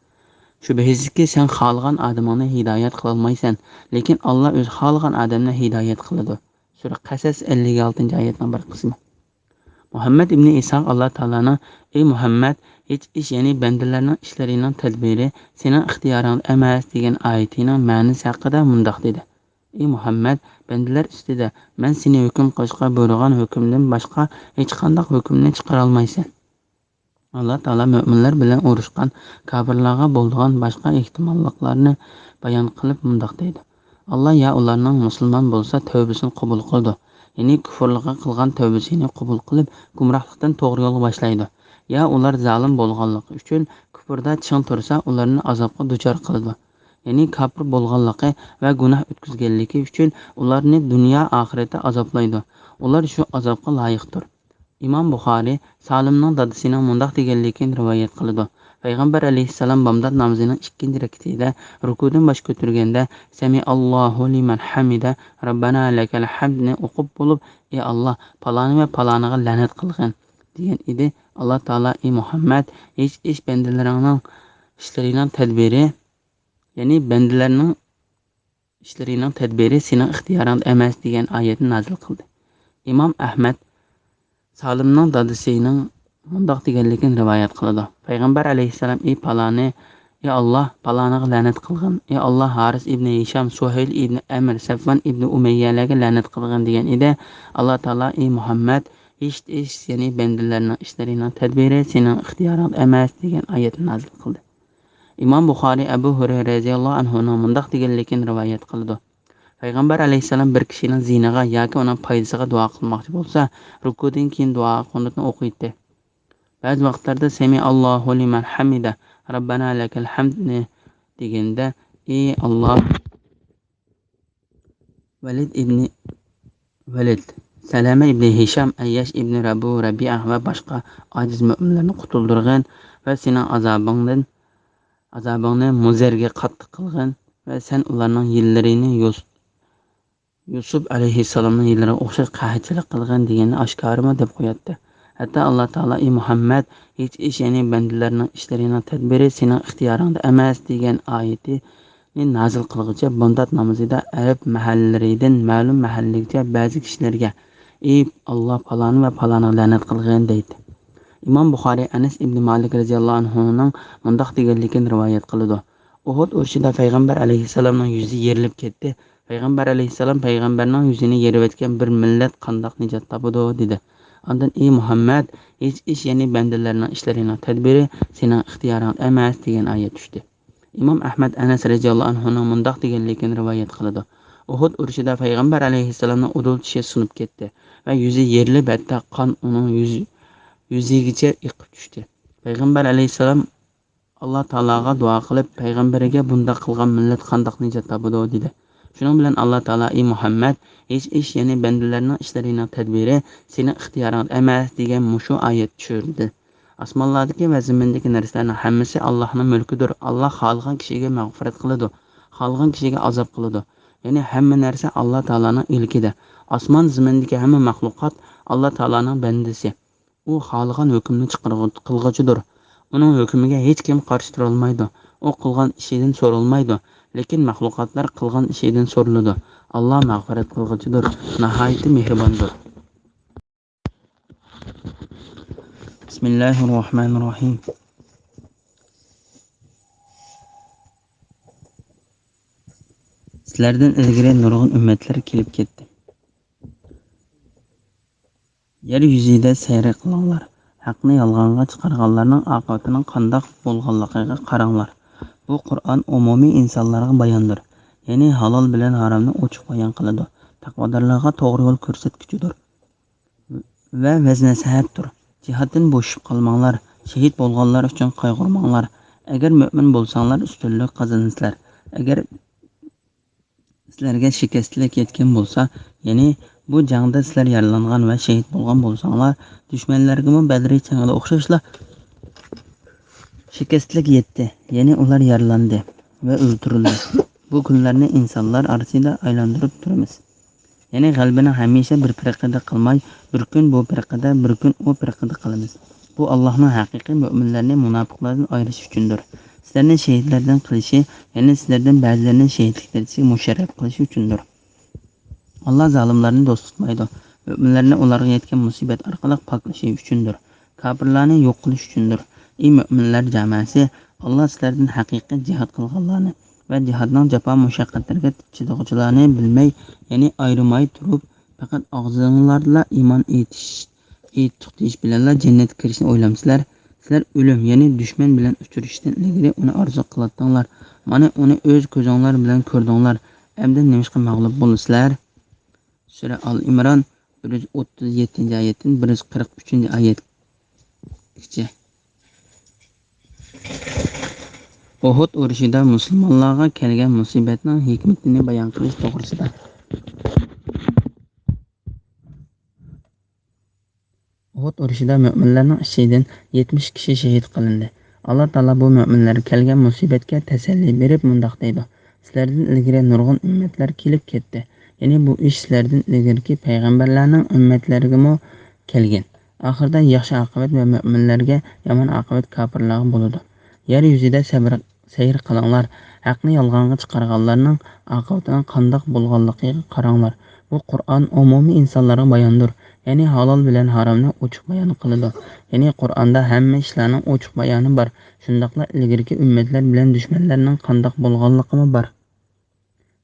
شۈبھىسىزكى، سەن خالىغان ئادىمىڭنى ھىدايەت قىلالمايسەن، لېكىن ئاللاھ ئۆزى خالىغان ئادەمنى ھىدايەت قىلىدۇ. سۈرە قەسەس، ئەللىك ئالتىنچى ئايەتنىڭ بىر قىسمى. مۇھەممەد ئىبنى ئىسھاق ئاللا تائالانىڭ «ئەي مۇھەممەد، ھېچ ئىش، يەنى بەندىلەرنىڭ ئىشلىرىنىڭ تەدبىرى سېنىڭ ئىختىيارىڭدا ئەمەس» دېگەن ئايىتىنىڭ مەنىسى ھەققىدە مۇنداق دېدى: ئەي مۇھەممەد، بەندىلەر ئۈستىدە مەن سېنى ھۆكۈم قىلىشقا بۇيرۇغان ھۆكۈمدىن باشقا ھېچقانداق ھۆكۈمنى چىقىرالمايسەن. ئاللا تائالا مۆمىنلەر بىلەن ئۇرۇشقان كاپىرلارغا بولىدىغان باشقا ئېھتىماللىقلارنى بايان قىلىپ مۇنداق دەيدۇ: ئاللا يا ئۇلارنىڭ مۇسۇلمان بولسا تەۋبىسىنى قوبۇل قىلىدۇ، يەنى كۇفۇرلۇقى قىلغان تەۋبىسىنى قوبۇل قىلىپ گۇمراھلىقتىن توغرا يولغا باشلايدۇ. يا ئۇلار زالىم بولغانلىقى ئۈچۈن كۇفردا چىڭ تۇرسا ئۇلارنى ئازابقا دۇچار قىلىدۇ. يەنى كاپىر بولغانلىقى ۋە گۇناھ ئۆتكۈزگەنلىكى ئۈچۈن ئۇلارنى دۇنيا ئاخىرەتتە ئازابلايدۇ. ئۇلار شۇ ئازابقا لايىقتۇر. ئىمام بۇخارىي سالىمنىڭ دادىسىنىڭ مۇنداق دېگەنلىكىنى رىۋايەت قىلىدۇ: پەيغەمبەر ئەلەيھىسسالام بامدات نامىزىنىڭ ئىككىنچى رەكىتىدە رۇكۇدىن باش كۆتۈرگەندە «سەمىئاللاھۇ لىمەن ھەمىدە، رەببەنا لەكەل ھەمد»نى ئوقۇپ بولۇپ، «ئى ئاللا، پالانى ۋە پالانىغا لەنەت قىلغىن» دېگەن ئىدى. ئاللا تائالا: «ئى مۇھەممەد، ھېچ ئىش بەندىلىرىڭنىڭ ئىشلىرىنىڭ تەدبىرى، يەنى بەندىلەرنىڭ ئىشلىرىنىڭ تەدبىرى سېنىڭ ئىختىيارىڭدا ئەمەس» دېگەن ئايەتنى نازىل قىلدى. ئىمام ئەھمەد سالىمنىڭ دادىسىنىڭ مۇنداق دېگەنلىكىنى رىۋايەت قىلىدۇ: پەيغەمبەر ئەلەيھىسسالام «ئى پالانى، ئى ئاللا، پالانىغا لەنەت قىلغىن، ئى ئاللا، ھارىس ئىبنى ھىشام، سۇھەيل ئىبنى ئەمر، سەفۋان ئىبنى ئۇمەييەلەرگە لەنەت قىلغىن» دېگەن ئىدى. ئاللا تائالا «ئى مۇھەممەد، ھېچ ئىش، يەنى بەندىلەرنىڭ ئىشلىرىنىڭ تەدبىرى سېنىڭ ئىختىيارىڭدا ئەمەس» دېگەن ئايەتنى نازىل قىلدى. ئىمام بۇخارىي ئەبۇ ھۇرەيرە رەزىياللاھۇ ئەنھۇنىڭ مۇنداق دېگەنلىكىنى رىۋايەت قىلىدۇ: پەيغەمبەر ئەلەيھىسسالام بىر كىشىنىڭ زىيىنىغا ياكى ئۇنىڭ پايدىسىغا دۇئا قىلماقچى بولسا، رۇكۇدىن كېيىن دۇئا قۇنۇتنى ئوقۇيتتى. بەزى ۋاقىتلاردا «سەمىئاللاھۇ لىمەن ھەمىدە، رەببەنا لەكەل ھەمدنى» دېگەندە، «ئى ئاللا، ۋەلىد ئىبنى ۋەلىد، سەلەمە ئىبنى ھىشام، ئەيياش ئىبنى رەبۇ رەبىئە ۋە باشقا ئاجىز مۆمىنلەرنى قۇتۇلدۇرغىن ۋە سېنىڭ ئازابىڭدىن، ئازابىڭنى مۇزەرگە قاتتىق قىلغىن ۋە سەن ئۇلارنىڭ يىللىرىنى يۇس-، يۈسۈپ ئەلەيھىسسالامنىڭ يىللىرىغا ئوخشاش قەھەتچىلىك قىلغىن» دېگەننى ئاشكارىمۇ دەپ قوياتتى. ھەتتا ئاللا تائالا، ئى مۇھەممەد، ھېچ ئىش، يەنى بەندىلەرنىڭ ئىشلىرىنىڭ تەدبىرى سېنىڭ ئىختىيارىڭدا ئەمەس، دېگەن ئايىتىنى نازىل قىلغۇچە بامدات نامىزىدا ئەرەب مەھەللىلىرىدىن مەلۇم مەھەللىگىچە بەزى كىشىلەرگە، ئى ئاللا، پالانى ۋە پالانىغا لەنەت قىلغىن، دەيتتى. ئىمام بۇخارىي ئەنەس ئىبنى مالىك رەزىياللاھۇ ئەنھۇنىڭ مۇنداق دېگەنلىكىنى رىۋايەت قىلىدۇ: ئۇھۇد ئۇرۇشىدا پەيغەمبەر ئەلەيھىسسالامنىڭ يۈزى يېرىلىپ كەتتى. پەيغەمبەر ئەلەيھىسسالام، پەيغەمبەرنىڭ يۈزىنى يېرىۋەتكەن بىر مىللەت قانداق نىجات تاپىدۇ؟ دېدى. ئاندىن، ئى مۇھەممەد، ھېچ ئىش، يەنى بەندىلەرنىڭ ئىشلىرىنىڭ تەدبىرى سېنىڭ ئىختىيارىڭدا ئەمەس، دېگەن ئايەت چۈشتى. ئىمام ئەھمەد ئەنەس رەزىياللاھۇ ئەنھۇنىڭ مۇنداق دېگەنلىكىنى رىۋايەت قىلىدۇ: ئۇھۇد ئۇرۇشىدا پەيغەمبەر ئەلەيھىسسالامنىڭ ئۇدۇل چىشى سۇنۇپ كەتتى ۋە يۈزى يېرىلىپ، ھەتتا قان ئۇنىڭ يۈز-، يۈزىگىچە ئېقىپ چۈشتى. پەيغەمبەر ئەلەيھىسسالام ئاللا تائالاغا دۇئا قىلىپ، پەيغەمبىرىگە بۇنداق قىلغان مىللەت قانداق نىجات تاپىدۇ؟ دېدى. شۇنىڭ بىلەن ئاللا تائالا، ئى مۇھەممەد، ھېچ ئىش، يەنى بەندىلەرنىڭ ئىشلىرىنىڭ تەدبىرى سېنىڭ ئىختىيارىڭدا ئەمەس، دېگەن مۇشۇ ئايەت چۈشۈردى. ئاسمانلاردىكى ۋە زېمىندىكى نەرسىلەرنىڭ ھەممىسى ئاللانىڭ مۈلكىدۇر. ئاللا خالىغان كىشىگە مەغپىرەت قىلىدۇ، خالىغان كىشىگە ئازاب قىلىدۇ. يەنى ھەممە نەرسە ئاللا تائالانىڭ ئىلكىدە. ئاسمان زېمىندىكى ھەممە مەخلۇقات ئاللا تائالانىڭ بەندىسى. ئۇ خالىغان ھۆكۈمنى چىقارغۇ-، قىلغۇچىدۇر. ئۇنىڭ ھۆكمىگە ھېچكىم قارشى تۇرالمايدۇ. ئۇ قىلغان ئىشىدىن سورالمايدۇ. لېكىن مەخلۇقاتلار قىلغان ئىشىدىن سورىلىدۇ. ئاللا مەغپىرەت قىلغۇچىدۇر، ناھايىتى مېھرىباندۇر. بىسمىللاھىررەھمانىررەھىم. سىلەردىن ئىلگىرى نۇرغۇن ئۈممەتلەر كېلىپ كەتتى. يەر يۈزىدە سەير قىلىڭلار، ھەقنى يالغانغا چىقارغانلارنىڭ ئاقىۋىتىنىڭ قانداق بولغانلىقىغا قاراڭلار. بۇ قۇرئان ئومۇمىي ئىنسانلارغا باياندۇر، يەنى ھالال بىلەن ھارامنى ئوچۇق بايان قىلىدۇ، تەقۋادارلارغا توغرا يول كۆرسەتكۈچىدۇر ۋە ۋەز-نەسىھەتتۇر. جىھادتىن بوشىشىپ قالماڭلار، شېھىت بولغانلار ئۈچۈن قايغۇرماڭلار. ئەگەر مۆمىن بولساڭلار، ئۈستۈنلۈك قازىنىسىلەر. ئەگەر سىلەرگە شىكەستلىك يەتكەن بولسا، يەنى بۇ جەڭدە سىلەر يارىلانغان ۋە شېھىت بولغان بولساڭلار، دۈشمەنلەرگىمۇ بەدرى جەڭدە ئوخشاشلا شىكەستلىك يەتتى، يەنى ئۇلار يارىلاندى ۋە ئۆلتۈرۈلدى. بۇ كۈنلەرنى ئىنسانلار ئارىسىدا ئايلاندۇرۇپ تۇرىمىز. يەنى غەلىبىنى ھەمىشە بىر پىرقىدە قىلماي، بىر كۈن بۇ پىرقىدە، بىر كۈن ئۇ پىرقىدە قىلىمىز. بۇ ئاللاھنىڭ ھەقىقىي مۆمىنلەرنى مۇناپىقلاردىن ئايرىشى ئۈچۈندۇر. سىلەرنى شېھىتلەردىن قىلىشى، يەنى سىلەردىن بەزىلىرىنى شېھىتلىك دەرىجىسىگە مۇشەررەپ قىلىشى ئۈچۈندۇر. ئاللا زالىملارنى دوست تۇتمايدۇ. مۆمىنلەرنى ئۇلارغا يەتكەن مۇسىبەت ئارقىلىق پاكلىشى ئۈچۈندۇر. كاپىرلارنى يوق قىلىش ئۈچۈندۇر. ئى مۆمىنلەر جاماسى، ئاللا سىلەردىن ھەقىقىي جىھاد قىلغانلارنى ۋە جىھادنىڭ جاپا مۇشەققەتلىرىگە چىدىغۇچىلارنى بىلمەي، يەنى ئايرىماي تۇرۇپ، پەقەت ئاغزىڭلاردىلا ئىمان ئېيتىش، ئېيتتۇق دېيىش بىلەنلا جەننەتكە كىرىشنى ئويلامسىلەر؟ سىلەر ئۆلۈم، يەنى دۈشمەن بىلەن ئۇچرىشىشتىن ئىلگىرى ئۇنى ئارزۇ قىلاتتىڭلار. مانا ئۇنى ئۆز كۆزۈڭلار بىلەن كۆردۈڭلار. ئەمدى نېمىشقا مەغلۇپ بولىسىلەر؟ سۈرە ئال ئىمران، بىر يۈز ئوتتۇز يەتتىنچى ئايەتتىن بىر يۈز قىرىق ئۈچىنچى ئايەتكىچە. ئۇھۇد ئۇرۇشىدا مۇسۇلمانلارغا كەلگەن مۇسىبەتنىڭ ھېكمىتىنى بايان قىلىش توغرىسىدا. ئۇھۇد ئۇرۇشىدا مۆمىنلەرنىڭ ئىچىدىن يەتمىش كىشى شېھىت قىلىندى. ئاللا تائالا بۇ مۆمىنلەرگە كەلگەن مۇسىبەتكە تەسەللى بېرىپ مۇنداق دەيدۇ: سىلەردىن ئىلگىرى نۇرغۇن ئۈممەتلەر كېلىپ كەتتى. يەنى بۇ ئىش سىلەردىن ئىلگىرىكى پەيغەمبەرلەرنىڭ ئۈممەتلىرىگىمۇ كەلگەن. ئاخىرىدا ياخشى ئاقىۋەت ۋە مۆمىنلەرگە، يامان ئاقىۋەت كاپىرلارغا بولىدۇ. يەر يۈزىدە سەبر سەير قىلىڭلار، ھەقنى يالغانغا چىقارغانلارنىڭ ئاقىۋىتىنىڭ قانداق بولغانلىقىغا قاراڭلار. بۇ قۇرئان ئومۇمىي ئىنسانلارغا باياندۇر، يەنى ھالال بىلەن ھارامنى ئوچۇق بايان قىلىدۇ. يەنى قۇرئاندا ھەممە ئىشلارنىڭ ئوچۇق بايانى بار، شۇنداقلا ئىلگىرىكى ئۈممەتلەر بىلەن دۈشمەنلەرنىڭ قانداق بولغانلىقىمۇ بار.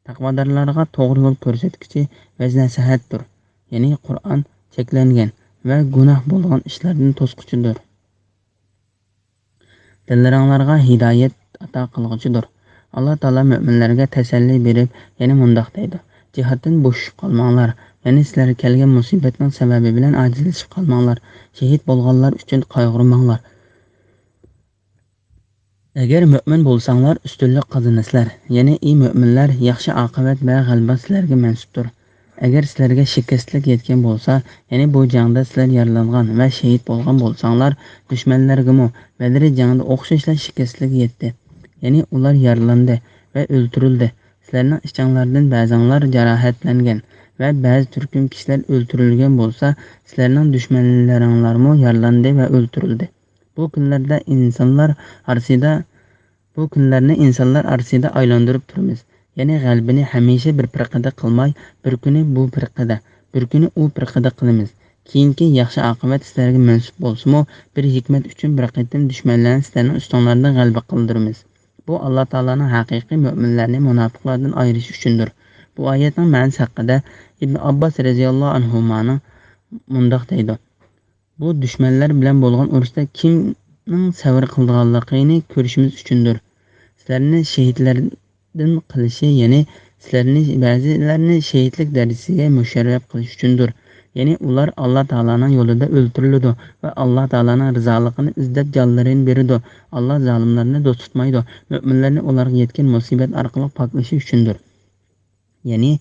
تەقۋادارلارغا توغرا يول كۆرسەتكۈچى ۋەز-نەسىھەتتۇر، يەنى قۇرئان چەكلەنگەن ۋە گۇناھ بولغان ئىشلاردىن توسقۇچىدۇر. دىللىرىڭلارغا ھىدايەت ئاتا قىلغۇچىدۇر. ئاللا تائالا مۆمىنلەرگە تەسەللى بېرىپ، يەنە مۇنداق دەيدۇ: جىھادتىن بوشىشىپ قالماڭلار، يەنى سىلەرگە كەلگەن مۇسىبەتنىڭ سەۋەبى بىلەن ئاجىزلىشىپ قالماڭلار، شېھىت بولغانلار ئۈچۈن قايغۇرماڭلار. ئەگەر مۆمىن بولساڭلار، ئۈستۈنلۈك قازىنىسىلەر. يەنى، ئى مۆمىنلەر، ياخشى ئاقىۋەت ۋە غەلىبە سىلەرگە مەنسۇپتۇر. ئەگەر سىلەرگە شىكەستلىك يەتكەن بولسا، يەنى بۇ جەڭدە سىلەر يارىلانغان ۋە شېھىت بولغان بولساڭلار، دۈشمەنلەرگىمۇ بەدرى جەڭدە ئوخشاشلا شىكەستلىك يەتتى. يەنى ئۇلار يارىلاندى ۋە ئۆلتۈرۈلدى. سىلەرنىڭ ئىچىڭلاردىن بەزىڭلار جاراھەتلەنگەن ۋە بەزى تۈركۈم كىشىلەر ئۆلتۈرۈلگەن بولسا، سىلەرنىڭ دۈشمەنلىرىڭلارمۇ يارىلاندى ۋە ئۆلتۈرۈلدى. بۇ كۈنلەردە ئىنسانلار ئارىسىدا، بۇ كۈنلەرنى ئىنسانلار ئارىسىدا ئايلاندۇرۇپ تۇرىمىز. يەنى غەلىبىنى ھەمىشە بىر پىرقىدە قىلماي، بىر كۈنى بۇ پىرقىدە، بىر كۈنى ئۇ پىرقىدە قىلىمىز. كېيىنكى ياخشى ئاقىۋەت سىلەرگە مەنسۇپ بولسىمۇ، بىر ھېكمەت ئۈچۈن بىر قېتىم دۈشمەنلەرنى سىلەرنىڭ ئۈستۈڭلاردا غەلىبە قىلدۇرىمىز. بۇ ئاللا تائالانىڭ ھەقىقىي مۆمىنلەرنى مۇناپىقلاردىن ئايرىشى ئۈچۈندۇر. بۇ ئايەتنىڭ مەنىسى ھەققىدە ئىبن ئابباس رەزىياللاھۇ ئەنھۇمانىڭ مۇنداق دەيدۇ: بۇ دۈشمەنلەر بىلەن بولغان ئۇرۇشتا كىمنىڭ سەۋر قىلىدىغانلىقىنى كۆرۈشىمىز ئۈچۈندۇر. سىلەرنى شېھىتلەردىن قىلىشى، يەنى سىلەرنى، بەزىلەرنى شېھىتلىك دەرىجىسىگە مۇشەررەپ قىلىش ئۈچۈندۇر. يەنى ئۇلار ئاللا تائالانىڭ يولىدا ئۆلتۈرۈلىدۇ ۋە ئاللا تائالانىڭ رىزالىقىنى ئىزدەپ جانلىرىنى بېرىدۇ. ئاللا زالىملارنى دوست تۇتمايدۇ. مۆمىنلەرنى ئۇلارغا يەتكەن مۇسىبەت ئارقىلىق پاكلىشى ئۈچۈندۇر. يەنى،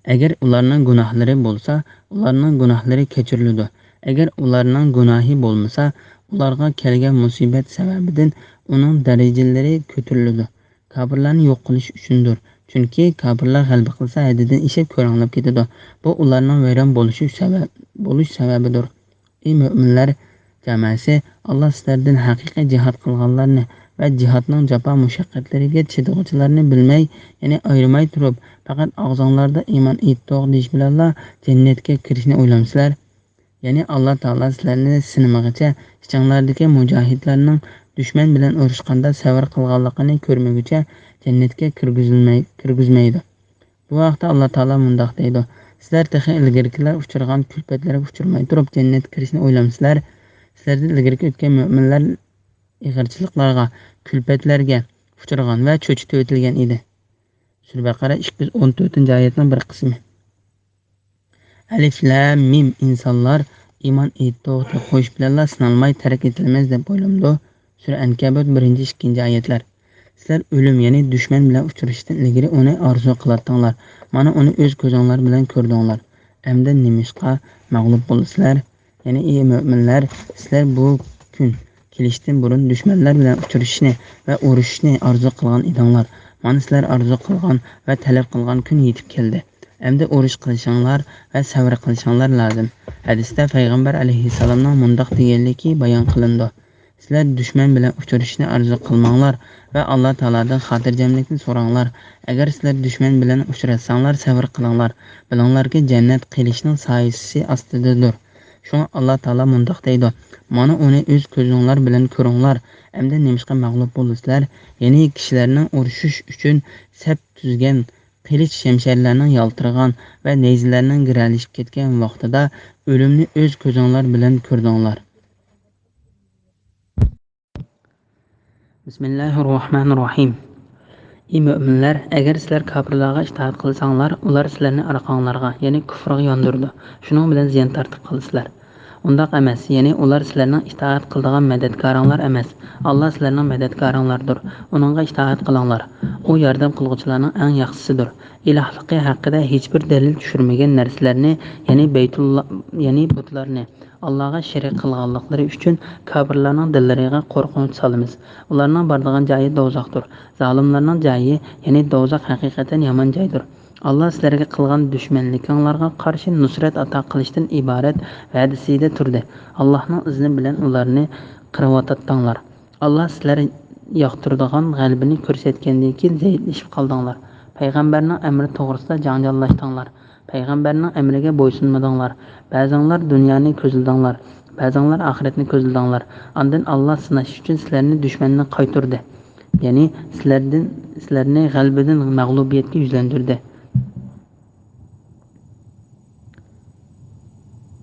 ئەگەر ئۇلارنىڭ گۇناھلىرى بولسا، ئۇلارنىڭ گۇناھلىرى كەچۈرۈلىدۇ. ئەگەر ئۇلارنىڭ گۇناھى بولمىسا، ئۇلارغا كەلگەن مۇسىبەت سەۋەبىدىن ئۇنىڭ دەرىجىلىرى كۆتۈرۈلىدۇ. كاپىرلارنى يوق قىلىش ئۈچۈندۇر. چۈنكى كاپىرلار غەلىبە قىلسا، ھەددىدىن ئېشىپ كۆرەڭلەپ كېتىدۇ. بۇ ئۇلارنىڭ ۋەيران بولۇشى سەۋەب، بولۇش سەۋەبىدۇر. ئى مۆمىنلەر جامائەسى، ئاللا سىلەردىن ھەقىقىي جىھاد قىلغانلارنى ۋە جىھادنىڭ جاپا مۇشەققەتلىرىگە چىدىغۇچىلارنى بىلمەي، يەنى ئايرىماي تۇرۇپ، پەقەت ئاغزىڭلاردا ئىمان ئېيتتۇق دېيىش بىلەنلا جەننەتكە كىرىشنى ئويلامسىلەر؟ يەنى ئاللا تائالا سىلەرنى سىنىمىغىچە، ئىچىڭلاردىكى مۇجاھىدلارنىڭ دۈشمەن بىلەن ئۇرۇشقاندا سەۋر قىلغانلىقىنى كۆرمىگۈچە جەننەتكە كىرگۈزۈلمەي-، كىرگۈزمەيدۇ. بۇ ھەقتە ئاللا تائالا مۇنداق دەيدۇ: سىلەر تېخى ئىلگىرىكىلەر ئۇچرىغان كۈلپەتلەرگە ئۇچرىماي تۇرۇپ جەننەتكە كىرىشنى ئويلامسىلەر؟ سىلەردىن ئىلگىرىكى ئۆتكەن مۆمىنلەر ئېغىرچىلىقلارغا، كۈلپەتلەرگە ئۇچرىغان ۋە چۆچۈتۈۋېتىلگەن ئىدى. سۈرە بەقەرە ئىككى يۈز ئون تۆتىنچى ئايەتنىڭ بىر قىسمى. ئەلىف لام مىم. ئىنسانلار ئىمان ئېيتتۇق دەپ قويۇش بىلەنلا سىنالماي تەرك ئېتىلىمىز دەپ ئويلىمىدۇ. سۈرە ئەنكەبۇت، بىرىنچى، ئىككىنچى ئايەتلەر. سىلەر ئۆلۈم، يەنى دۈشمەن بىلەن ئۇچرىشىشتىن ئىلگىرى ئۇنى ئارزۇ قىلاتتىڭلار. مانا ئۇنى ئۆز كۆزۈڭلار بىلەن كۆردۈڭلار. ئەمدى نېمىشقا مەغلۇپ بولىسىلەر؟ يەنى ئى مۆمىنلەر، سىلەر بۇ كۈن كېلىشتىن بۇرۇن دۈشمەنلەر بىلەن ئۇچرىشىشنى ۋە ئۇرۇشۇشنى ئارزۇ قىلغان ئىدىڭلار. مانا سىلەر ئارزۇ قىلغان ۋە تەلەپ قىلغان كۈن يېتىپ كەلدى. ئەمدى ئۇرۇش قىلىشىڭلار ۋە سەۋر قىلىشىڭلار لازىم. ھەدىستە پەيغەمبەر ئەلەيھىسسالامنىڭ مۇنداق دېگەنلىكى بايان قىلىنىدۇ: سىلەر دۈشمەن بىلەن ئۇچرىشىشنى ئارزۇ قىلماڭلار ۋە ئاللا تائالادىن خاتىرجەملىكنى سوراڭلار. ئەگەر سىلەر دۈشمەن بىلەن ئۇچراشساڭلار، سەۋر قىلىڭلار. بىلىڭلاركى، جەننەت قىلىچنىڭ سايىسى ئاستىدىدۇر. شۇڭا ئاللا تائالا مۇنداق دەيدۇ: مانا ئۇنى ئۆز كۆزۈڭلار بىلەن كۆرۈڭلار. ئەمدى نېمىشقا مەغلۇپ بولىسىلەر؟ يەنى كىشىلەرنىڭ ئۇرۇشۇش ئۈچۈن سەپ تۈزگەن، قىلىچ شەمشەرلەرنىڭ يالتىرىغان ۋە نەيزىلەرنىڭ گىرەلىشىپ كەتكەن ۋاقتىدا ئۆلۈمنى ئۆز كۆزۈڭلار بىلەن كۆردۈڭلار. بىسمىللاھىررەھمانىررەھىم. ئى مۆمىنلەر، ئەگەر سىلەر كاپىرلارغا ئىتائەت قىلساڭلار، ئۇلار سىلەرنى ئارقاڭلارغا، يەنى كۇفرىغا ياندۇرىدۇ. شۇنىڭ بىلەن زىيان تارتىپ قالىسىلەر. ئۇنداق ئەمەس، يەنى ئۇلار سىلەرنىڭ ئىتائەت قىلىدىغان مەدەتكارىڭلار ئەمەس. ئاللا سىلەرنىڭ مەدەتكارىڭلاردۇر. ئۇنىڭغا ئىتائەت قىلىڭلار. ئۇ ياردەم قىلغۇچىلارنىڭ ئەڭ ياخشىسىدۇر. ئىلاھلىقى ھەققىدە ھېچبىر دەلىل چۈشۈرمىگەن نەرسىلەرنى، يەنى بەيتۇللا، يەنى بۇتلارنى، ئاللاغا شېرىك قىلغانلىقلىرى ئۈچۈن كاپىرلارنىڭ دىللىرىغا قورقۇنچ سالىمىز. ئۇلارنىڭ بارىدىغان جايى دوزاختۇر. زالىملارنىڭ جايى، يەنى دوزاخ ھەقىقەتەن يامان جايدۇر. ئاللا سىلەرگە قىلغان دۈشمەنلىكىڭلارغا قارشى نۇسرەت ئاتا قىلىشتىن ئىبارەت ۋەدىسىدە تۇردى. ئاللانىڭ ئىزنى بىلەن ئۇلارنى قىرىۋاتاتتىڭلار. ئاللا سىلەر ياقتۇرىدىغان غەلىبىنى كۆرسەتكەندىن كېيىن زەئىپلىشىپ قالدىڭلار. پەيغەمبەرنىڭ ئەمرى توغرىسىدا جاڭجاللاشتىڭلار. پەيغەمبەرنىڭ ئەمرىگە بويسۇنمىدىڭلار. بەزىڭلار دۇنيانى كۆزلىدىڭلار، بەزىڭلار ئاخىرەتنى كۆزلىدىڭلار. ئاندىن ئاللا سىناش ئۈچۈن سىلەرنى دۈشمەننى قايتۇردى. يەنى سىلەردىن، سىلەرنى غەلىبىدىن مەغلۇبىيەتكە يۈزلەندۈردى.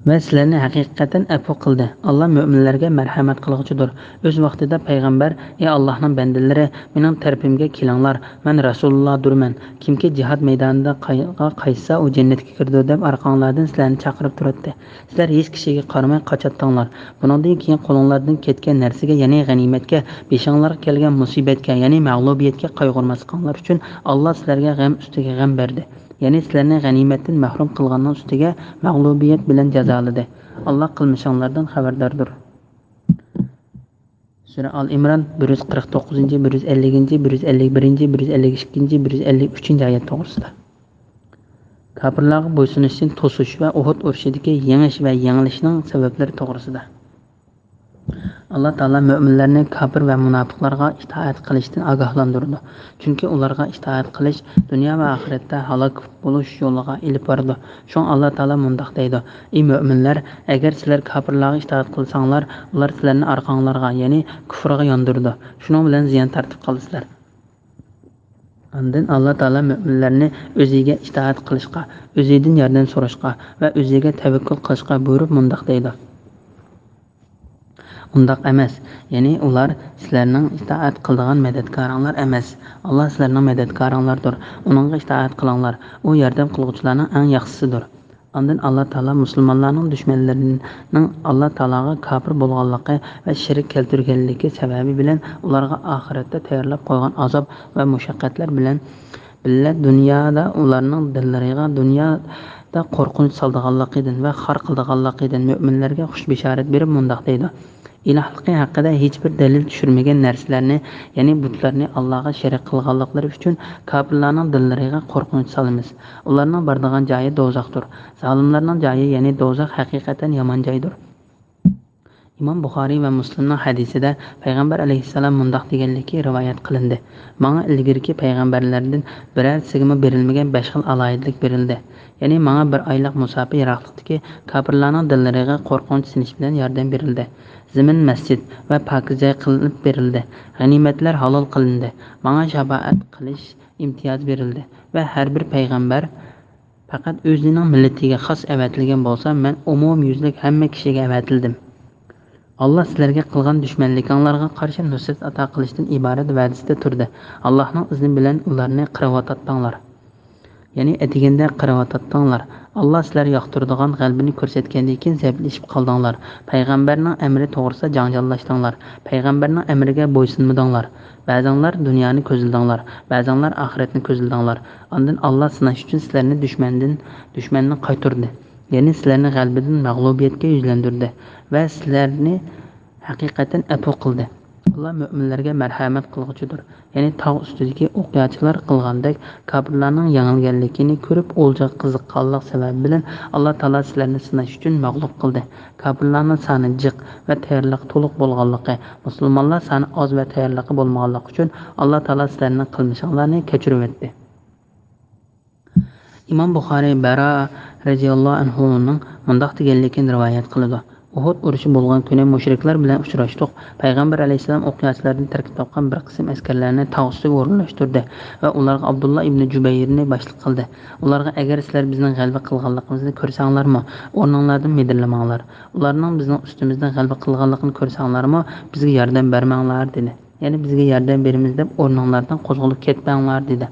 ۋە سىلەرنى ھەقىقەتەن ئەپۇ قىلدى. ئاللا مۆمىنلەرگە مەرھەمەت قىلغۇچىدۇر. ئۆز ۋاقتىدا پەيغەمبەر: ئى ئاللانىڭ بەندىلىرى، مېنىڭ تەرىپىمگە كېلىڭلار، مەن رەسۇلۇللادۇرمەن. كىمكى جىھاد مەيدانىدا قاي-، قايتسا، ئۇ جەننەتكە كىرىدۇ، دەپ ئارقاڭلاردىن سىلەرنى چاقىرىپ تۇراتتى. سىلەر ھېچ كىشىگە قارىماي قاچاتتىڭلار. بۇنىڭدىن كېيىن قولۇڭلاردىن كەتكەن نەرسىگە، يەنى غەنىيمەتكە، بېشىڭلارغا كەلگەن مۇسىبەتكە، يەنى مەغلۇبىيەتكە قايغۇرماسلىقىڭلار ئۈچۈن ئاللا سىلەرگە غەم ئۈستىگە غەم بەردى. يەنى سىلەرنى غەنىيمەتتىن مەھرۇم قىلغاننىڭ ئۈستىگە مەغلۇبىيەت بىلەن جازالىدى. ئاللا قىلمىشىڭلاردىن خەۋەرداردۇر. سۈرە ئال ئىمران، بىر يۈز قىرىق توققۇزىنچى، بىر يۈز ئەللىكىنچى، بىر يۈز ئەللىك بىرىنچى، بىر يۈز ئەللىك ئىككىنچى، بىر يۈز ئەللىك ئۈچىنچى ئايەت توغرىسىدا. كاپىرلارغا بويسۇنۇشتىن توسۇش ۋە ئۇھۇد ئۇرۇشىدىكى يېڭىش ۋە يېڭىلىشنىڭ سەۋەبلىرى توغرىسىدا. ئاللا تائالا مۆمىنلەرنى كاپىر ۋە مۇناپىقلارغا ئىتائەت قىلىشتىن ئاگاھلاندۇرىدۇ، چۈنكى ئۇلارغا ئىتائەت قىلىش دۇنيا ۋە ئاخىرەتتە ھالاك بولۇش يولىغا ئېلىپ بارىدۇ. شۇڭا ئاللا تائالا مۇنداق دەيدۇ: «ئى مۆمىنلەر، ئەگەر سىلەر كاپىرلارغا ئىتائەت قىلساڭلار، ئۇلار سىلەرنى ئارقاڭلارغا، يەنى كۇفرغا ياندۇرىدۇ. شۇنىڭ بىلەن زىيان تارتىپ قالىسىلەر.» ئاندىن ئاللا تائالا مۆمىنلەرنى ئۆزىگە ئىتائەت قىلىشقا، ئۆزىدىن ياردەم سوراشقا ۋە ئۆزىگە تەۋەككۈل قىلىشقا بۇيرۇپ مۇنداق دەيدۇ: «ئۇنداق ئەمەس، يەنى ئۇلار سىلەرنىڭ ئىتائەت قىلىدىغان مەدەتكارىڭلار ئەمەس. ئاللا سىلەرنىڭ مەدەتكارىڭلاردۇر. ئۇنىڭغا ئىتائەت قىلىڭلار. ئۇ ياردەم قىلغۇچىلارنىڭ ئەڭ ياخشىسىدۇر.» ئاندىن ئاللا تائالا مۇسۇلمانلارنىڭ دۈشمەنلىرىنىڭ ئاللا تائالاغا كاپىر بولغانلىقى ۋە شېرىك كەلتۈرگەنلىكى سەۋەبى بىلەن ئۇلارغا ئاخىرەتتە تەييارلاپ قويغان ئازاب ۋە مۇشەققەتلەر بىلەن بىللە دۇنيادا ئۇلارنىڭ دىللىرىغا دۇنيادا قورقۇنچ سالىدىغانلىقىدىن ۋە خار قىلىدىغانلىقىدىن مۆمىنلەرگە خۇش بېشارەت بېرىپ مۇنداق دەيدۇ: «ئىلاھلىقى ھەققىدە ھېچبىر دەلىل چۈشۈرمىگەن نەرسىلەرنى، يەنى بۇتلارنى ئاللاغا شېرىك قىلغانلىقلىرى ئۈچۈن كاپىرلارنىڭ دىللىرىغا قورقۇنچ سالىمىز. ئۇلارنىڭ بارىدىغان جايى دوزاختۇر. زالىملارنىڭ جايى، يەنى دوزاخ ھەقىقەتەن يامان جايدۇر.» ئىمام بۇخارىي ۋە مۇسلىمنىڭ ھەدىسىدە پەيغەمبەر ئەلەيھىسسالام مۇنداق دېگەنلىكى رىۋايەت قىلىندى: «ماڭا ئىلگىرىكى پەيغەمبەرلەردىن بىرەرسىگىمۇ بېرىلمىگەن بەش خىل ئالاھىدىلىك بېرىلدى.» يەنى ماڭا بىر ئايلىق مۇساپە يىراقلىقتىكى كاپىرلارنىڭ دىللىرىغا قورقۇنچ سېلىش بىلەن ياردەم بېرىلدى. زېمىن مەسچىت ۋە پاكىزە قىلىنىپ بېرىلدى. غەنىيمەتلەر ھالال قىلىندى. ماڭا شاپائەت قىلىش ئىمتىيازى بېرىلدى ۋە ھەر بىر پەيغەمبەر پەقەت ئۆزىنىڭ مىللىتىگە خاس ئەۋەتىلگەن بولسا، مەن ئومۇميۈزلۈك ھەممە كىشىگە ئەۋەتىلدىم. ئاللا سىلەرگە قىلغان دۈشمەنلىكىڭلارغا قارشى نۇسرەت ئاتا قىلىشتىن ئىبارەت ۋەدىسىدە تۇردى. ئاللانىڭ ئىزنى بىلەن ئۇلارنى قىرىۋاتاتتىڭلار. يەنى ئەتىگەندە قىرىۋاتاتتىڭلار. ئاللا سىلەر ياقتۇرىدىغان غەلىبىنى كۆرسەتكەندىن كېيىن زەئىپلىشىپ قالدىڭلار. پەيغەمبەرنىڭ ئەمرى توغرىسىدا جاڭجاللاشتىڭلار. پەيغەمبەرنىڭ ئەمرىگە بويسۇنمىدىڭلار. بەزىڭلار دۇنيانى كۆزلىدىڭلار، بەزىڭلار ئاخىرەتنى كۆزلىدىڭلار. ئاندىن ئاللا سىناش ئۈچۈن سىلەرنى دۈشمەندىن، دۈشمەننى قايتۇردى. يەنى سىلەرنى غەلىبىدىن مەغلۇبىيەتكە يۈزلەندۈردى ۋە سىلەرنى ھەقىقەتەن ئەپۇ قىلدى. ئاللا مۆمىنلەرگە مەرھەمەت قىلغۇچىدۇر. يەنى تاغ ئۈستىدىكى ئوقياچىلار قىلغاندەك كاپىرلارنىڭ يېڭىلگەنلىكىنى كۆرۈپ ئولجىغا قىزىققانلىق سەۋەبى بىلەن ئاللا تائالا سىلەرنى سىناش ئۈچۈن مەغلۇپ قىلدى. كاپىرلارنىڭ سانى جىق ۋە تەييارلىقى تولۇق بولغانلىقى، مۇسۇلمانلار سانى ئاز ۋە تەييارلىقى بولمىغانلىقى ئۈچۈن ئاللا تائالا سىلەرنىڭ قىلمىشىڭلارنى كەچۈرۈۋەتتى. ئىمام بۇخارىي بەرا رەزىياللاھۇ ئەنھۇنىڭ مۇنداق دېگەنلىكىنى رىۋايەت قىلىدۇ: ئۇھۇد ئۇرۇشى بولغان كۈنى مۇشرىكلار بىلەن ئۇچراشتۇق. پەيغەمبەر ئەلەيھىسسالام ئوقياچىلاردىن تەركىب تاپقان بىر قىسىم ئەسكەرلەرنى تاغ ئۈستىگە ئورۇنلاشتۇردى ۋە ئۇلارغا ئابدۇللا ئىبنى جۇبەيرنى باشلىق قىلدى. ئۇلارغا: «ئەگەر سىلەر بىزنىڭ غەلىبە قىلغانلىقىمىزنى كۆرسەڭلارمۇ، ئورنۇڭلاردىن مىدىرلىماڭلار. ئۇلارنىڭ بىزنىڭ ئۈستىمىزدىن غەلىبە قىلغانلىقىنى كۆرسەڭلارمۇ، بىزگە ياردەم بەرمەڭلار» دېدى. يەنى بىزگە ياردەم بېرىمىز دەپ ئورنۇڭلاردىن قوزغىلىپ كەتمەڭلار دېدى.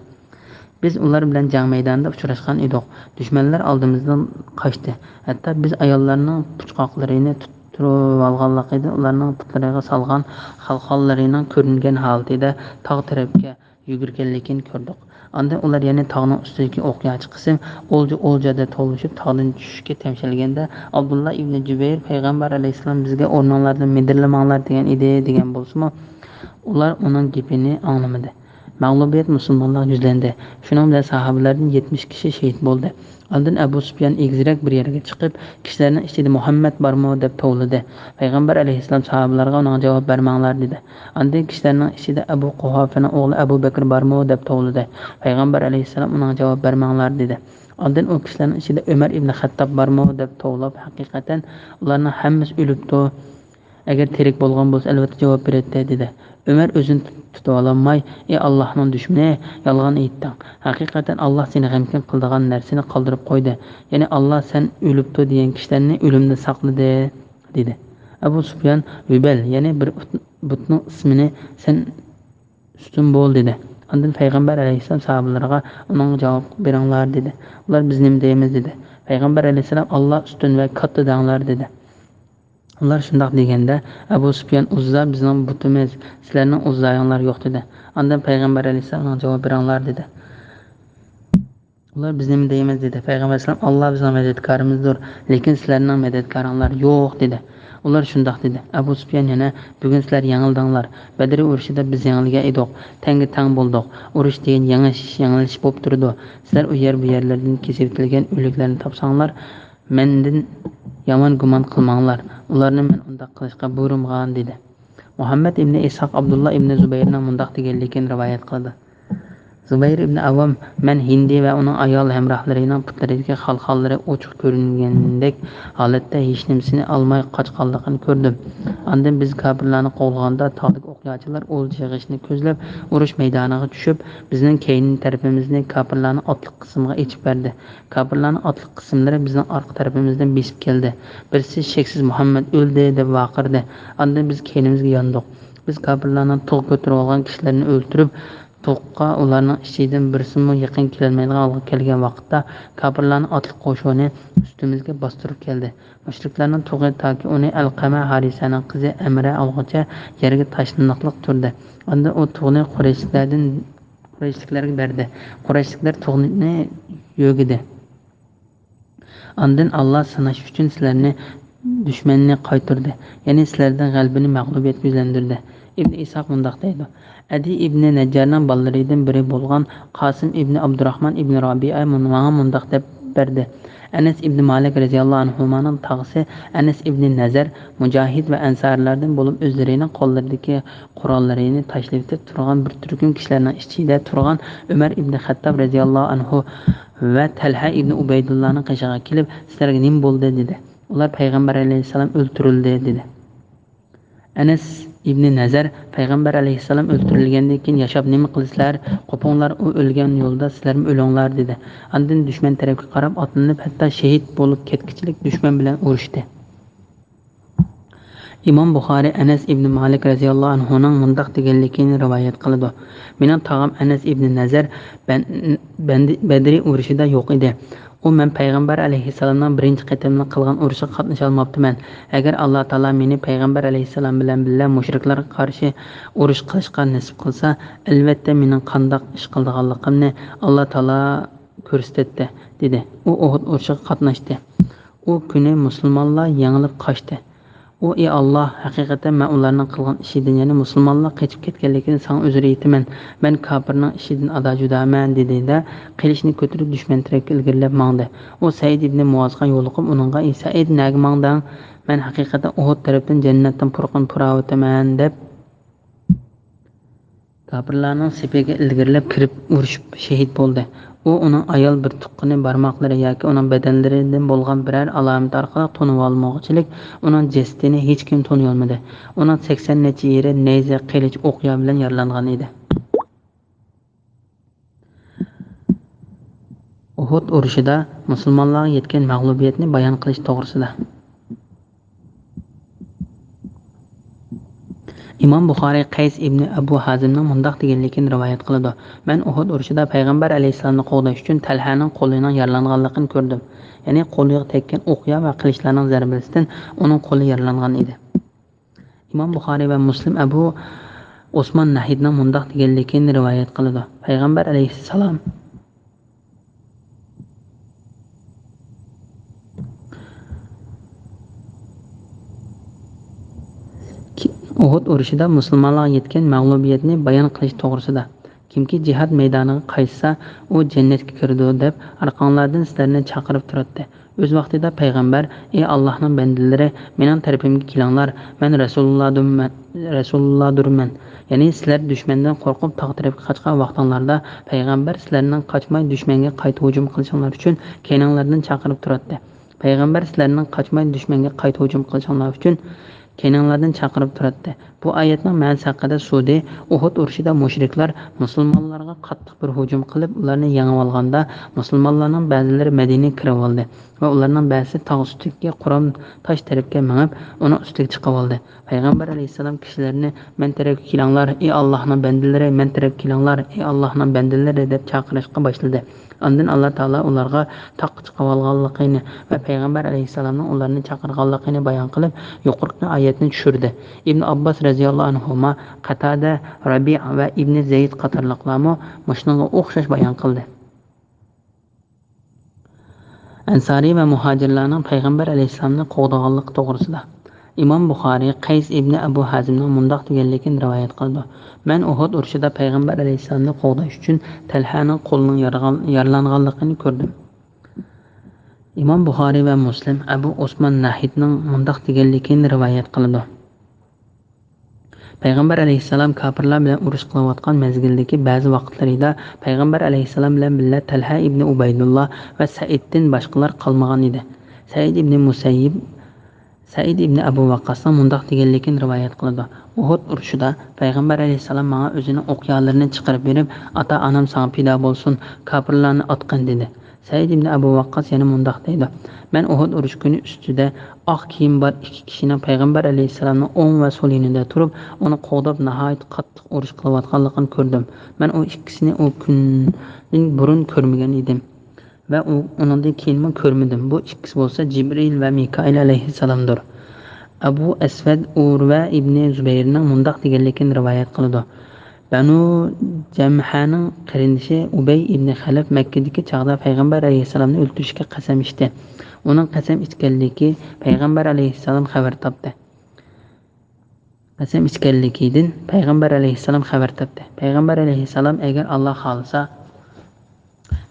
بىز ئۇلار بىلەن جەڭ مەيدانىدا ئۇچراشقان ئىدۇق. دۈشمەنلەر ئالدىمىزدىن قاچتى. ھەتتا بىز ئاياللارنىڭ پۇچقاقلىرىنى تۇتۇۋالغانلىقىدىن، ئۇلارنىڭ پۇتلىرىغا سالغان خالخاللىرىنىڭ كۆرۈنگەن ھالىتىدە تاغ تەرەپكە يۈگۈرگەنلىكىنى كۆردۇق. ئاندىن ئۇلار يەنە تاغنىڭ ئۈستىدىكى ئوقياچى قىسىم ئولجا-ئولجادا توۋلىشىپ، تاغدىن چۈشۈشكە تەمشەلگەندە، ئابدۇللا ئىبنى جۇبەير پەيغەمبەر ئەلەيھىسسالام بىزگە ئورنۇڭلاردىن مىدىرلىماڭلار دېگەن ئىدى، دېگەن بولسىمۇ، ئۇلار ئۇنىڭ گېپىنى ئاڭلىمىدى. مەغلۇبىيەت مۇسۇلمانلارغا يۈزلەندى. شۇنىڭ بىلەن ساھابىلەردىن يەتمىش كىشى شېھىت بولدى. ئاندىن ئەبۇ سۇپيان ئېگىزرەك بىر يەرگە چىقىپ، كىشىلەرنىڭ ئىچىدە مۇھەممەد بارمۇ دەپ توۋلىدى. پەيغەمبەر ئەلەيھىسسالام ساھابىلارغا ئۇنىڭغا جاۋاب بەرمەڭلار دېدى. ئاندىن كىشىلەرنىڭ ئىچىدە ئەبۇ قۇھافەنىڭ ئوغلى ئەبۇ بەكرى بارمۇ دەپ توۋلىدى. پەيغەمبەر ئەلەيھىسسالام ئۇنىڭغا جاۋاب بەرمەڭلار دېدى. ئاندىن ئۇ كىشىلەرنىڭ ئىچىدە ئۆمەر ئىبنى خەتتاب بارمۇ دەپ توۋلاپ، ھەقىقەتەن ئۇلارنىڭ ھەممىسى ئۆلۈپتۇ. ئەگەر تىرىك بولغان بولسا، ئەلۋەتتە جاۋاب بېرەتتى، دېدى. ئۆمەر ئۆزىنى تۇت-، تۇتۇۋالالماي، ئى ئاللاھنىڭ دۈشمىنى، يالغان ئېيتتىڭ. ھەقىقەتەن ئاللاھ سېنى غەمكىن قىلىدىغان نەرسىنى قالدۇرۇپ قويدى. يەنى ئاللاھ سەن ئۆلۈپتۇ دېگەن كىشىلەرنى ئۆلۈمدىن ساقلىدى، دېدى. ئەبۇ سۇپيان ھۈبەل، يەنى بىر بۇت-، بۇتنىڭ ئىسمىنى سەن ئۈستۈن بول، دېدى. ئاندىن پەيغەمبەر ئەلەيھىسسالام ساھابىلىرىغا ئۇنىڭغا جاۋاب بېرىڭلار، دېدى. ئۇلار بىز نېمە دەيمىز، دېدى. پەيغەمبەر ئەلەيھىسسالام ئاللاھ ئۈستۈن ۋە كاتتا دەڭلار، دېدى. ئۇلار شۇنداق دېگەندە، ئەبۇ سۇپيان ئۇززا بىزنىڭ بۇتىمىز، سىلەرنىڭ ئۇززايىڭلار يوق، دېدى. ئاندىن پەيغەمبەر ئەلەيھىسسالام ئۇنىڭغا جاۋاب بېرىڭلار، دېدى. ئۇلار بىز نېمە دەيمىز، دېدى. پەيغەمبەر ئەلەيھىسسالام ئاللاھ بىزنىڭ مەدەتكارىمىزدۇر، لېكىن سىلەرنىڭ مەدەتكارىڭلار يوق، دېدى. ئۇلار شۇنداق دېدى. ئەبۇ سۇپيان يەنە، بۈگۈن سىلەر يېڭىلدىڭلار. بەدرى ئۇرۇشىدا بىز يېڭىلگەن ئىدۇق. تەڭگە تەڭ بولدۇق. ئۇرۇش دېگەن يېڭىش، يېڭىلىش بولۇپ تۇرىدۇ. سىلەر ئۇ يەر، بۇ يەرلەردىن كېسىۋېتىلگەن ئۆلۈكلەرنى تاپساڭلار، مەندىن يامان گۇمان قىلماڭلار. ئۇلارنى مەن ئۇنداق قىلىشقا بۇيرۇمىغان، دېدى. مۇھەممەد ئىبنى ئىسھاق ئابدۇللا ئىبنى زۇبەيرنىڭ مۇنداق دېگەنلىكىنى رىۋايەت قىلىدۇ. زۇبەير ئىبنى ئەۋۋام، مەن ھىندى ۋە ئۇنىڭ ئايال ھەمراھلىرىنىڭ پۇتلىرىدىكى خالخاللىرى ئوچۇق كۆرۈنگەندەك ھالەتتە ھېچنېمىسىنى ئالماي قاچقانلىقىنى كۆردۈم. ئاندىن بىز كاپىرلارنى قوغلىغاندا، تاغدىكى ئوقياچىلار ئولجا يىغىشنى كۆزلەپ، ئۇرۇش مەيدانىغا چۈشۈپ، بىزنىڭ كەينى تەرىپىمىزنى كاپىرلارنىڭ ئاتلىق قىسمىغا ئېچىپ بەردى. كاپىرلارنىڭ ئاتلىق قىسىملىرى بىزنىڭ ئارقا تەرىپىمىزدىن بېسىپ كەلدى. بىرسى، «شەكسىز مۇھەممەد ئۆلدى!» دەپ ۋارقىرىدى. ئاندىن بىز كەينىمىزگە ياندۇق. بىز كاپىرلارنىڭ تۇغ كۆتۈرۈۋالغان كىشىلىرىنى ئۆلتۈرۈپ، تۇغقا ئۇلارنىڭ ئىچىدىن بىرسىمۇ يېقىن كېلەلمەيدىغان ھالغا كەلگەن ۋاقىتتا، كاپىرلارنىڭ ئاتلىق قوشۇنى ئۈستىمىزگە باستۇرۇپ كەلدى. مۇشرىكلارنىڭ تۇغى تاكى ئۇنى ئەلقەمە ھارىسەنىڭ قىزى ئەمرە ئالغۇچە يەرگە تاشلىنىقلىق تۇردى. ئاندىن ئۇ تۇغنى قۇرەيشلەردىن، قۇرەيشلىكلەرگە بەردى. قۇرەيشلىكلەر تۇغنى يۆگىدى. ئاندىن ئاللا سىناش ئۈچۈن سىلەرنى دۈشمەننى قايتۇردى، يەنى سىلەردىن غەلىبىنى مەغلۇبىيەتكە يۈزلەندۈردى. ئىبن ئىسھاق مۇنداق دەيدۇ، ئەدى ئىبنى نەججارنىڭ بالىلىرىدىن بىرى بولغان قاسىم ئىبنى ئابدۇراخمان ئىبنى رابىئە مۇن-، ماڭا مۇنداق دەپ بەردى. ئەنەس ئىبنى مالىك رەزىياللاھۇ ئەنھۇمانىڭ تاغىسى ئەنەس ئىبنى نەزەر، مۇجاھىد ۋە ئەنسارىلاردىن بولۇپ ئۆزلىرىنىڭ قوللىرىدىكى قوراللىرىنى تاشلىۋېتىپ تۇرغان بىر تۈركۈم كىشىلەرنىڭ ئىچىدە تۇرغان ئۆمەر ئىبنى خەتتاب رەزىياللاھۇ ئەنھۇ ۋە تەلھە ئىبنى ئۇبەيدۇللانىڭ قېشىغا كېلىپ، سىلەرگە نېمە بولدى؟ دېدى. ئۇلار، پەيغەمبەر ئەلەيھىسسالام ئۆلتۈرۈلدى، دېدى. ئەنەس ئىبنى نەزەر، پەيغەمبەر ئەلەيھىسسالام ئۆلتۈرۈلگەندىن كېيىن ياشاپ نېمە قىلىسىلەر؟ قوپۇڭلار، ئۇ ئۆلگەن يولدا سىلەرمۇ ئۆلۈڭلار، دېدى. ئاندىن دۈشمەن تەرەپكە قاراپ ئاتلىنىپ، ھەتتا شېھىت بولۇپ كەتكۈچىلىك دۈشمەن بىلەن ئۇرۇشتى. ئىمام بۇخارىي ئەنەس ئىبنى مالىك رەزىياللاھۇ ئەنھۇنىڭ مۇنداق دېگەنلىكىنى رىۋايەت قىلىدۇ، مېنىڭ تاغام ئەنەس ئىبنى نەزەر بەن-، بەندى-، بەدرى ئۇرۇشىدا يوق ئىدى. ئۇ، مەن پەيغەمبەر ئەلەيھىسسالامنىڭ بىرىنچى قېتىملىق قىلغان ئۇرۇشىغا قاتنىشالماپتىمەن. ئەگەر ئاللا تائالا مېنى پەيغەمبەر ئەلەيھىسسالام بىلەن بىللە مۇشرىكلارغا قارشى ئۇرۇش قىلىشقا نېسىپ قىلسا، ئەلۋەتتە مېنىڭ قانداق ئىش قىلىدىغانلىقىمنى ئاللا تائالا كۆرسىتەتتى، دېدى. ئۇ ئۇھۇد ئۇرۇشىغا قاتناشتى. ئۇ كۈنى مۇسۇلمانلار يېڭىلىپ قاچتى. ئۇ، ئى ئاللا، ھەقىقەتەن مەن ئۇلارنىڭ قىلغان ئىشىدىن، يەنى مۇسۇلمانلار قېچىپ كەتكەنلىكىدىن ساڭا ئۆزرە ئېيتىمەن، مەن كاپىرنىڭ ئىشىدىن ئادا-جۇدامەن، دېدى-دە، قىلىچنى كۆتۈرۈپ دۈشمەن تەرەپكە ئىلگىرىلەپ ماڭدى. ئۇ سەئىد ئىبنى مۇئازغا يولۇقۇپ ئۇنىڭغا، ئى سەئىد، نەگە ماڭدىڭ؟ مەن ھەقىقەتەن ئۇھۇد تەرەپتىن جەننەتتىن پۇرقىن پۇراۋېتىمەن، دەپ، كاپىرلارنىڭ سېپىگە ئىلگىرىلەپ كىرىپ ئۇرۇشۇپ شېھىت بولدى. ئۇ ئۇنىڭ ئايال بىر تۇغقىنى بارماقلىرى ياكى ئۇنىڭ بەدەنلىرىدىن بولغان بىرەر ئالامىتى ئارقىلىق تونۇۋالمىغۇچىلىك ئۇنىڭ جەسىتىنى ھېچكىم تونۇيالمىدى. ئۇنىڭ سەكسەن نەچچە يېرى نەيزە، قىلىچ، ئوقيا بىلەن يارىلانغان ئىدى. ئۇھۇد ئۇرۇشىدا مۇسۇلمانلارغا يەتكەن مەغلۇبىيەتنى بايان قىلىش توغرىسىدا. ئىمام بۇخارىي قەيس ئىبنى ئەبۇ ھازىمنىڭ مۇنداق دېگەنلىكىنى رىۋايەت قىلىدۇ، مەن ئۇھۇد ئۇرۇشىدا پەيغەمبەر ئەلەيھىسسالامنى قوغداش ئۈچۈن تەلھەنىڭ قولىنىڭ يارىلانغانلىقىنى كۆردۈم. يەنى قولىغا تەگكەن ئوقيا ۋە قىلىچلارنىڭ زەربىسىدىن ئۇنىڭ قولى يارىلانغان ئىدى. ئىمام بۇخارىي ۋە مۇسلىم ئەبۇ ئوسمان نەھىدنىڭ مۇنداق دېگەنلىكىنى رىۋايەت قىلىدۇ، پەيغەمبەر ئەلەيھىسسالام ئۇھۇد ئۇرۇشىدا مۇسۇلمانلارغا يەتكەن مەغلۇبىيەتنى بايان قىلىش توغرىسىدا، كىمكى جىھاد مەيدانىغا قايتسا، ئۇ جەننەتكە كىرىدۇ، دەپ ئارقاڭلاردىن سىلەرنى چاقىرىپ تۇراتتى. ئۆز ۋاقتىدا پەيغەمبەر، ئى ئاللاھنىڭ بەندىلىرى، مېنىڭ تەرىپىمگە كېلىڭلار، مەن رەسۇلۇللادۇرمەن، رەسۇلۇللادۇرمەن. يەنى سىلەر دۈشمەندىن قورقۇپ تاغ تەرەپكە قاچقان ۋاقتىڭلاردا، پەيغەمبەر سىلەرنىڭ قاچماي دۈشمەنگە قايتا ھۇجۇم قىلىشىڭلار ئۈچۈن كەينىڭلاردىن چاقىرىپ تۇراتتى. پەيغەمبەر سىلەرنىڭ قاچماي دۈشمەنگە قايتا ھۇجۇم قىلىشىڭلار ئۈچۈن كەينىڭلاردىن چاقىرىپ تۇراتتى. بۇ ئايەتنىڭ مەنىسى ھەققىدە سۇدى، ئۇھۇد ئۇرۇشىدا مۇشرىكلار مۇسۇلمانلارغا قاتتىق بىر ھۇجۇم قىلىپ، ئۇلارنى يېڭىۋالغاندا، مۇسۇلمانلارنىڭ بەزىلىرى مەدىنىگە كىرىۋالدى ۋە ئۇلارنىڭ بەزىسى تاغ ئۈستىدىكى قۇرام تاش تەرەپكە مېڭىپ، ئۇنىڭ ئۈستىگە چىقىۋالدى. پەيغەمبەر ئەلەيھىسسالام كىشىلەرنى، مەن تەرەپكە كېلىڭلار، ئى ئاللاھنىڭ بەندىلىرى، مەن تەرەپكە كېلىڭلار، ئى ئاللاھنىڭ بەندىلىرى، دەپ چاقىرىشقا باشلىدى. ئاندىن ئاللا تائالا ئۇلارغا تاغقا چىقىۋالغانلىقىنى ۋە پەيغەمبەر ئەلەيھىسسالامنىڭ ئۇلارنى چاقىرغانلىقىنى بايان قىلىپ، يۇقىرىقى ئايەتنى چۈشۈردى. ئىبن ئابباس رەزىياللاھۇ ئەنھۇما، قەتادە، رەبىئە ۋە ئىبنى زەيد قاتارلىقلارمۇ مۇشۇنىڭغا ئوخشاش بايان قىلدى. ئەنسارىي ۋە مۇھاجىرلارنىڭ پەيغەمبەر ئەلەيھىسسالامنى قوغدىغانلىقى توغرىسىدا. ئىمام بۇخارىي قەيس ئىبنى ئەبۇ ھازىمنىڭ مۇنداق دېگەنلىكىنى رىۋايەت قىلىدۇ: مەن ئۇھۇد ئۇرۇشىدا پەيغەمبەر ئەلەيھىسسالامنى قوغداش ئۈچۈن تەلھەنىڭ قولىنىڭ يارىغان-، يارىلانغانلىقىنى كۆردۈم. ئىمام بۇخارىي ۋە مۇسلىم ئەبۇ ئوسمان ناھىدنىڭ مۇنداق دېگەنلىكىنى رىۋايەت قىلىدۇ: پەيغەمبەر ئەلەيھىسسالام كاپىرلار بىلەن ئۇرۇش قىلىۋاتقان مەزگىلدىكى بەزى ۋاقىتلىرىدا پەيغەمبەر ئەلەيھىسسالام بىلەن بىللە تەلھە ئىبنى ئۇبەيدۇللا ۋە سەئىدتىن باشقىلار قالمىغان ئىدى. سەئىد ئىبنى مۇسەييىب، سەئىد ئىبنى ئەبۇ ۋەققاسنىڭ مۇنداق دېگەنلىكىنى رىۋايەت قىلىدۇ: ئۇھۇد ئۇرۇشىدا پەيغەمبەر ئەلەيھىسسالام ماڭا ئۆزىنىڭ ئوقيالىرىنى چىقىرىپ بېرىپ، «ئاتا-ئانام ساڭا پىدا بولسۇن، كاپىرلارنى ئاتقىن» دېدى. سەئىد ئىبنى ئەبۇ ۋەققاس يەنە مۇنداق دەيدۇ: مەن ئۇھۇد ئۇرۇش كۈنى ئۈستىدە ئاق كىيىم بار ئىككى كىشىنىڭ پەيغەمبەر ئەلەيھىسسالامنىڭ ئوڭ ۋە سول يېنىدا تۇرۇپ، ئۇنى قوغداپ، ناھايىتى قاتتىق ئۇرۇش قىلىۋاتقانلىقىنى كۆردۈم. مەن ئۇ ئىككىسىنى ئۇ كۈندىن بۇرۇن كۆرمىگەن ئىدىم ۋە ئۇ، ئۇنىڭدىن كېيىنمۇ كۆرمىدىم. بۇ ئىككىسى بولسا جىبرىئىل ۋە مىكائىل ئەلەيھىسسالامدۇر. ئەبۇ ئەسۋەد ئۇرۋە ئىبنى زۇبەيرنىڭ مۇنداق دېگەنلىكىنى رىۋايەت قىلىدۇ: بەنۇ جەمھەنىڭ قېرىندىشى ئۇبەي ئىبنى خەلەف مەككىدىكى چاغدا پەيغەمبەر ئەلەيھىسسالامنى ئۆلتۈرۈشكە قەسەم ئىچتى. ئۇنىڭ قەسەم ئىچكەنلىكى پەيغەمبەر ئەلەيھىسسالام خەۋەر تاپتى. قەسەم ئىچكەنلىكىدىن پەيغەمبەر ئەلەيھىسسالام خەۋەر تاپتى. پەيغەمبەر ئەلەيھىسسالام، «ئەگەر ئاللا خالىسا،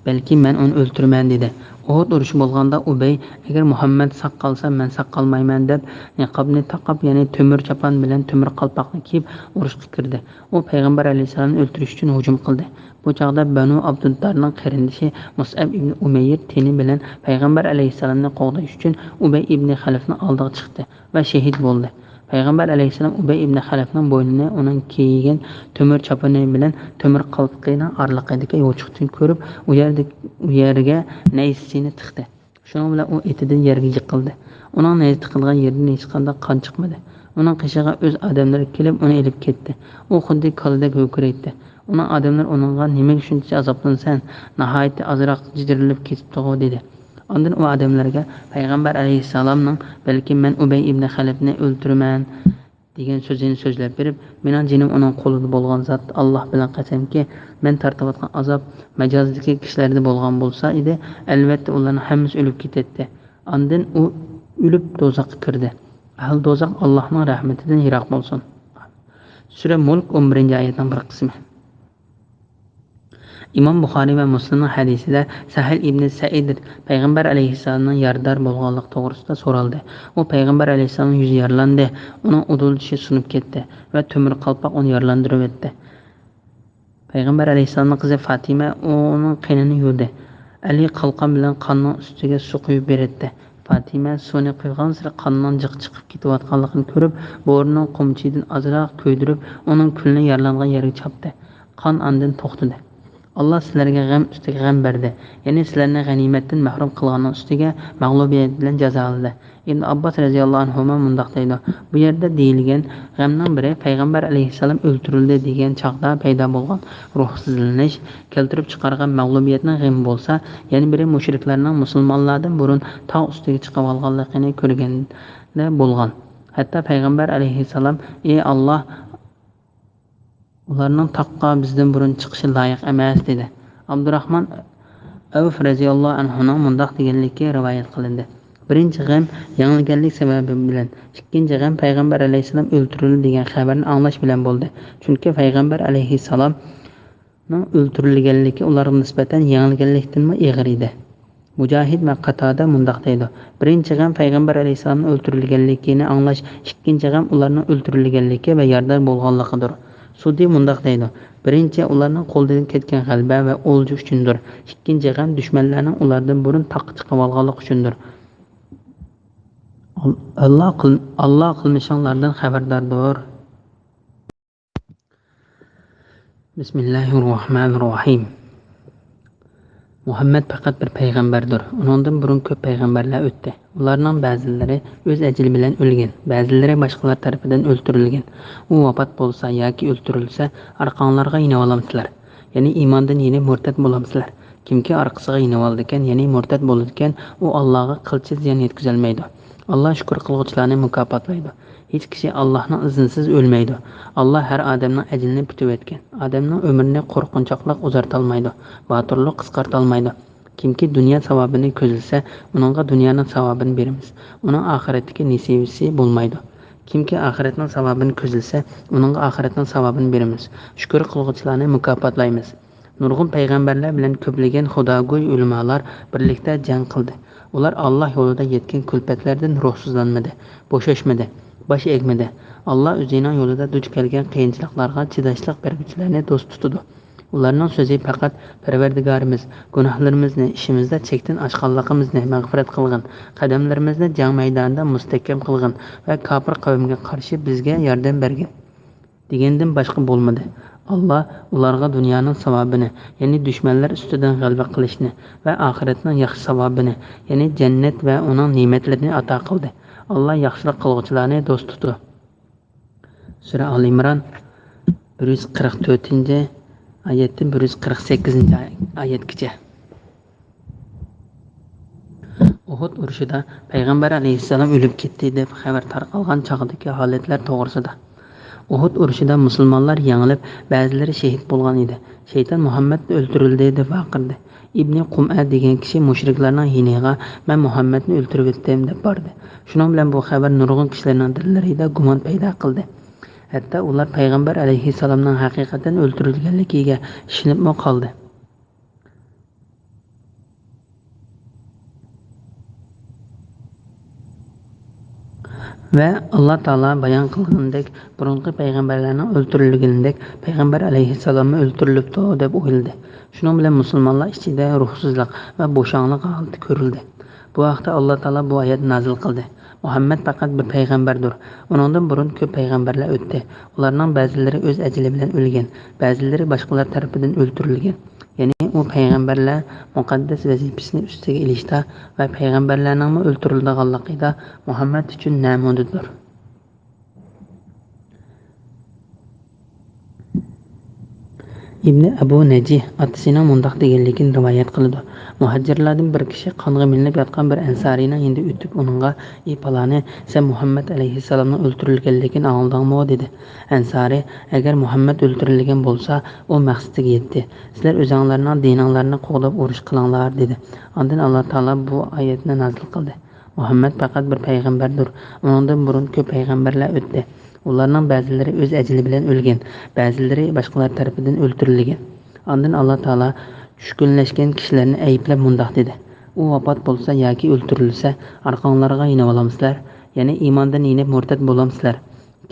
بەلكى مەن ئۇنى ئۆلتۈرىمەن» دېدى. ئۇھۇد ئۇرۇشى بولغاندا ئۇبەي، «ئەگەر مۇھەممەد ساق قالسا، مەن ساق قالمايمەن» دەپ، نىقابنى تاقاپ، يەنى تۆمۈر چاپان بىلەن تۆمۈر قالپاقنى كىيىپ، ئۇرۇشقا كىردى. ئۇ پەيغەمبەر ئەلەيھىسسالامنى ئۆلتۈرۈش ئۈچۈن ھۇجۇم قىلدى. بۇ چاغدا بەنۇ ئابدۇددارنىڭ قېرىندىشى مۇسئەب ئىبنى ئۇمەير تېنى بىلەن پەيغەمبەر ئەلەيھىسسالامنى قوغداش ئۈچۈن ئۇبەي ئىبنى خەلەفنىڭ ئالدىغا چىقتى ۋە شېھىت بولدى. پەيغەمبەر ئەلەيھىسسالام ئۇبەي ئىبنى خەلەفنىڭ بوينىنى ئۇنىڭ كىيگەن تۆمۈر چاپىنى بىلەن تۆمۈر قالپىقىنىڭ ئارىلىقىدىكى يوچۇقتىن كۆرۈپ، ئۇ يەردە، ئۇ يەرگە نەيزىسىنى تىقتى. شۇنىڭ بىلەن ئۇ ئېتىدىن يەرگە يىقىلدى. ئۇنىڭ نەيزە تىقىلغان يېرىدىن ھېچقانداق قان چىقمىدى. ئۇنىڭ قېشىغا ئۆز ئادەملىرى كېلىپ، ئۇنى ئېلىپ كەتتى. ئۇ خۇددى كالىدەك ھۆركىرەيتتى. ئۇنىڭ ئادەملىرى ئۇنىڭغا، «نېمىگە شۇنچە ئازابلىنىسەن؟ ناھايىتى ئازراق جىدىرلىپ كېتىپتىغۇ؟» دېدى. ئاندىن ئۇ ئادەملەرگە پەيغەمبەر ئەلەيھىسسالامنىڭ، «بەلكى مەن ئۇبەي ئىبنى خەلەفنى ئۆلتۈرىمەن» دېگەن سۆزىنى سۆزلەپ بېرىپ، «مېنىڭ جېنىم ئۇنىڭ قولىدا بولغان زات ئاللا بىلەن قەسەمكى، مەن تارتىۋاتقان ئازاب مەجازدىكى كىشىلەردە بولغان بولسا ئىدى، ئەلۋەتتە ئۇلارنىڭ ھەممىسى ئۆلۈپ كېتەتتى. ئاندىن ئۇ ئۆلۈپ دوزاخقا كىردى. ئەھلى دوزاخ ئاللانىڭ رەھمىتىدىن يىراق بولسۇن.» سۈرە مۇلك، ئون بىرىنچى ئايەتنىڭ بىر قىسمى. ئىمام بۇخارىي ۋە مۇسلىمنىڭ ھەدىسىدە سەھىل ئىبنى سەئىد پەيغەمبەر ئەلەيھىسسالامنىڭ يارىدار بولغانلىقى توغرىسىدا سورالدى. ئۇ پەيغەمبەر ئەلەيھىسسالامنىڭ يۈزى يارىلاندى، ئۇنىڭ ئۇدۇل چىشى سۇنۇپ كەتتى ۋە تۆمۈر قالپاق ئۇنى يارىلاندۇرۇۋەتتى. پەيغەمبەر ئەلەيھىسسالامنىڭ قىزى فاتىمە ئۇنىڭ قېنىنى يۇدى. ئەلى قالقان بىلەن قاننىڭ ئۈستىگە سۇ قۇيۇپ بېرەتتى. فاتىمە سۇنى قۇيغانسېرى قاننىڭ جىق چىقىپ كېتىۋاتقانلىقىنى كۆرۈپ، بورىنىڭ قومىچىدىن ئازراق كۆيدۈرۈپ، ئۇنىڭ كۈلىنى يارىلانغان يەرگە چاپتى. قان ئاندىن توختىدى. ئاللا سىلەرگە غەم ئۈستىگە غەم بەردى، يەنى سىلەرنى غەنىيمەتتىن مەھرۇم قىلغاننىڭ ئۈستىگە مەغلۇبىيەت بىلەن جازالىدى. ئىبن ئابباس رەزىياللاھۇ ئەنھۇما مۇنداق دەيدۇ: بۇ يەردە دېيىلگەن غەمنىڭ بىرى پەيغەمبەر ئەلەيھىسسالام ئۆلتۈرۈلدى دېگەن چاغدا پەيدا بولغان روھسىزلىنىش، كەلتۈرۈپ چىقارغان مەغلۇبىيەتنىڭ غېمى بولسا، يەنە بىرى مۇشرىكلارنىڭ مۇسۇلمانلاردىن بۇرۇن تاغ ئۈستىگە چىقىۋالغانلىقىنى كۆرگەندە بولغان. ھەتتا پەيغەمبەر ئەلەيھىسسالام، ئى ئاللا، ئۇلارنىڭ تاغقا بىزدىن بۇرۇن چىقىشى لايىق ئەمەس، دېدى. ئابدۇراخمان ئەۋف رەزىياللاھۇ ئەنھۇنىڭ مۇنداق دېگەنلىكى رىۋايەت قىلىندى: بىرىنچى غەم يېڭىلگەنلىك سەۋەبى بىلەن، ئىككىنچى غەم پەيغەمبەر ئەلەيھىسسالام ئۆلتۈرۈلدى دېگەن خەۋەرنى ئاڭلاش بىلەن بولدى. چۈنكى پەيغەمبەر ئەلەيھىسسالامنىڭ ئۆلتۈرۈلگەنلىكى ئۇلارغا نىسبەتەن يېڭىلگەنلىكتىنمۇ ئېغىر ئىدى. مۇجاھىد ۋە قاتادە مۇنداق دەيدۇ: بىرىنچى غەم پەيغەمبەر ئەلەيھىسسالامنىڭ ئۆلتۈرۈلگەنلىكىنى ئاڭلاش، ئىككىنچى غەم ئۇلارنىڭ ئۆلتۈرۈلگەنلىكى ۋە يارىدار بولغانلىقىدۇر. سۇدى مۇنداق دەيدۇ: بىرىنچى ئۇلارنىڭ قولىدىن كەتكەن غەلىبە ۋە ئولجا ئۈچۈندۇر. ئىككىنچى غەم دۈشمەنلەرنىڭ ئۇلاردىن بۇرۇن تاغقا چىقىۋالغانلىقى ئۈچۈندۇر. ئاللا قىل-، ئاللا قىلمىشىڭلاردىن خەۋەرداردۇر. بىسمىللاھىررەھمانىررەھىم. مۇھەممەد پەقەت بىر پەيغەمبەردۇر. ئۇنىڭدىن بۇرۇن كۆپ پەيغەمبەرلەر ئۆتتى. ئۇلارنىڭ بەزىلىرى ئۆز ئەجىلى بىلەن ئۆلگەن، بەزىلىرى باشقىلار تەرىپىدىن ئۆلتۈرۈلگەن. ئۇ ۋاپات بولسا ياكى ئۆلتۈرۈلسە، ئارقاڭلارغا يېنىۋالامسىلەر؟ يەنى ئىماندىن يېنىپ مۇرتەت بولامسىلەر؟ كىمكى ئارقىسىغا يېنىۋالىدىكەن، يەنى مۇرتەت بولىدىكەن، ئۇ ئاللاغا قىلچە زىيان يەتكۈزەلمەيدۇ. ئاللا شۈكۈر قىلغۇچىلارنى مۇكاپاتلايدۇ. ھېچ كىشى ئاللاھنىڭ ئىزنىسىز ئۆلمەيدۇ. ئاللا ھەر ئادەمنىڭ ئەجىلىنى پۈتۈۋەتكەن. ئادەمنىڭ ئۆمرىنى قورقۇنچاقلىق ئۇزارتالمايدۇ، باتۇرلۇق قىسقارتالمايدۇ. كىمكى دۇنيا ساۋابىنى كۆزلىسە، ئۇنىڭغا دۇنيانىڭ ساۋابىنى بېرىمىز. ئۇنىڭ ئاخىرەتتىكى نېسىۋىسى بولمايدۇ. كىمكى ئاخىرەتنىڭ ساۋابىنى كۆزلىسە، ئۇنىڭغا ئاخىرەتنىڭ ساۋابىنى بېرىمىز. شۈكۈر قىلغۇچىلارنى مۇكاپاتلايمىز. نۇرغۇن پەيغەمبەرلەر بىلەن كۆپلىگەن خۇداگوي ئۆلىمالار بىرلىكتە جەڭ قىلدى. ئۇلار ئاللا يولىدا يەتكەن كۈلپەتلەردىن روھسىزلانمىدى، بوشاشمىدى، باش ئەگمىدى. ئاللا ئۆزىنىڭ يولىدا دۇچ كەلگەن قىيىنچىلىقلارغا چىداشلىق بەرگۈچىلەرنى دوست تۇتىدۇ. ئۇلارنىڭ سۆزى پەقەت، پەرۋەردىگارىمىز، گۇناھلىرىمىزنى، ئىشىمىزدە چەكتىن ئاشقانلىقىمىزنى مەغپىرەت قىلغىن، قەدەملىرىمىزنى جەڭ مەيدانىدا مۇستەھكەم قىلغىن ۋە كاپىر قەۋمگە قارشى بىزگە ياردەم بەرگىن، دېگەندىن باشقا بولمىدى. ئاللا ئۇلارغا دۇنيانىڭ ساۋابىنى، يەنى دۈشمەنلەر ئۈستىدىن غەلىبە قىلىشنى ۋە ئاخىرەتنىڭ ياخشى ساۋابىنى، يەنى جەننەت ۋە ئۇنىڭ نېمەتلىرىنى ئاتا قىلدى. ئاللا ياخشىلىق قىلغۇچىلارنى دوست تۇتىدۇ. سۈرە ئال ئىمران، بىر يۈز قىرىق تۆتىنچى ئايەتتىن بىر يۈز قىرىق سەككىزىنچى ئايەتكىچە. ئۇھۇد ئۇرۇشىدا پەيغەمبەر ئەلەيھىسسالام ئۆلۈپ كەتتى دەپ خەۋەر تارقالغان چاغدىكى ھالەتلەر توغرىسىدا. ئۇھۇد ئۇرۇشىدا مۇسۇلمانلار يېڭىلىپ، بەزىلىرى شېھىت بولغان ئىدى. شەيتان مۇھەممەد ئۆلتۈرۈلدى دەپ ۋارقىرىدى. ئىبنى قۇمئە دېگەن كىشى مۇشرىكلارنىڭ يېنىغا، مەن مۇھەممەدنى ئۆلتۈرۈۋەتتىم دەپ باردى. شۇنىڭ بىلەن بۇ خەۋەر نۇرغۇن كىشىلەرنىڭ دىللىرىدا گۇمان پەيدا قىلدى. ھەتتا ئۇلار پەيغەمبەر ئەلەيھىسسالامنىڭ ھەقىقەتەن ئۆلتۈرۈلگەنلىكىگە ئىشىنىپمۇ قالدى. ۋە ئاللا تائالا بايان قىلغىنىدەك، بۇرۇنقى پەيغەمبەرلەرنىڭ ئۆلتۈرۈلگىنىدەك، پەيغەمبەر ئەلەيھىسسالاممۇ ئۆلتۈرۈلۈپتۇ، دەپ ئويلىدى. شۇنىڭ بىلەن مۇسۇلمانلار ئىچىدە روھسىزلىق ۋە بوشاڭلىق ھالىتى كۆرۈلدى. بۇ ھەقتە ئاللا تائالا بۇ ئايەتنى نازىل قىلدى: مۇھەممەد پەقەت بىر پەيغەمبەردۇر. ئۇنىڭدىن بۇرۇن كۆپ پەيغەمبەرلەر ئۆتتى. ئۇلارنىڭ بەزىلىرى ئۆز ئەجىلى بىلەن ئۆلگەن، بەزىلىرى باشقىلار تەرىپىدىن ئۆلتۈرۈلگەن. يەنى ئۇ پەيغەمبەرلەر مۇقەددەس ۋەزىپىسىنى ئۈستىگە ئېلىشتا ۋە پەيغەمبەرلەرنىڭمۇ ئۆلتۈرۈلىدىغانلىقىدا مۇھەممەد ئۈچۈن نەمۇنىدۇر. ئىبنى ئەبۇ نەجىھ ئاتىسىنىڭ مۇنداق دېگەنلىكىنى رىۋايەت قىلىدۇ: مۇھاجىرلاردىن بىر كىشى قانغا مىلىنىپ ياتقان بىر ئەنسارىينىڭ يېنىدا ئۆتۈپ ئۇنىڭغا: «ئى پالانى، سەن مۇھەممەد ئەلەيھىسسالامنىڭ ئۆلتۈرۈلگەنلىكىنى ئاڭلىدىڭمۇ؟» دېدى. ئەنسارىي: «ئەگەر مۇھەممەد ئۆلتۈرۈلگەن بولسا، ئۇ مەقسىتىگە يەتتى. سىلەر ئۆزۈڭلارنىڭ دىنىڭلارنى قوغداپ ئۇرۇش قىلىڭلار» دېدى. ئاندىن ئاللا تائالا بۇ ئايەتنى نازىل قىلدى: مۇھەممەد پەقەت بىر پەيغەمبەردۇر. ئۇنىڭدىن بۇرۇن كۆپ پەيغەمبەرلەر ئۆتتى. ئۇلارنىڭ بەزىلىرى ئۆز ئەجىلى بىلەن ئۆلگەن، بەزىلىرى باشقىلار تەرىپىدىن ئۆلتۈرۈلگەن. ئاندىن ئاللا تائالا چۈشكۈنلەشكەن كىشىلەرنى ئەيىبلەپ مۇنداق دېدى: «ئۇ ۋاپات بولسا ياكى ئۆلتۈرۈلسە، ئارقاڭلارغا يېنىۋالامسىلەر؟ يەنى ئىماندىن يېنىپ مۇرتەت بولامسىلەر؟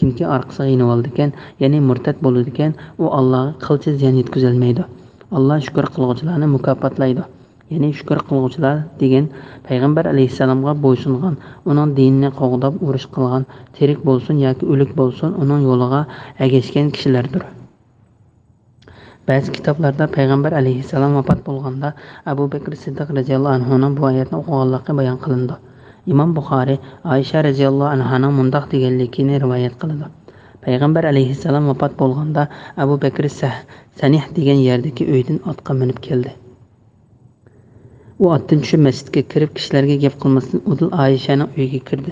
كىمكى ئارقىسىغا يېنىۋالىدىكەن، يەنى مۇرتەت بولىدىكەن، ئۇ ئاللاغا قىلچە زىيان يەتكۈزەلمەيدۇ. ئاللا شۈكۈر قىلغۇچىلارنى مۇكاپاتلايدۇ.» يەنى شۈكۈر قىلغۇچىلار دېگەن پەيغەمبەر ئەلەيھىسسالامغا بويسۇنغان، ئۇنىڭ دىنىنى قوغداپ ئۇرۇش قىلغان، تىرىك بولسۇن ياكى ئۆلۈك بولسۇن، ئۇنىڭ يولىغا ئەگەشكەن كىشىلەردۇر. بەزى كىتابلاردا پەيغەمبەر ئەلەيھىسسالام ۋاپات بولغاندا، ئەبۇ بەكرى سىددىق رەزىياللاھۇ ئەنھۇنىڭ بۇ ئايەتنى ئوقۇغانلىقى بايان قىلىنىدۇ. ئىمام بۇخارى ئائىشە رەزىياللاھۇ ئەنھانىڭ مۇنداق دېگەنلىكىنى رىۋايەت قىلىدۇ: پەيغەمبەر ئەلەيھىسسالام ۋاپات بولغاندا، ئەبۇ بەكرى سەھ-، سەنىھ دېگەن يەردىكى ئۆيدىن ئاتقا مىنىپ كەلدى. ئۇ ئاتتىن چۈشۈپ مەسچىتكە كىرىپ، كىشىلەرگە گەپ قىلماستىن ئۇدۇل ئائىشەنىڭ ئۆيىگە كىردى.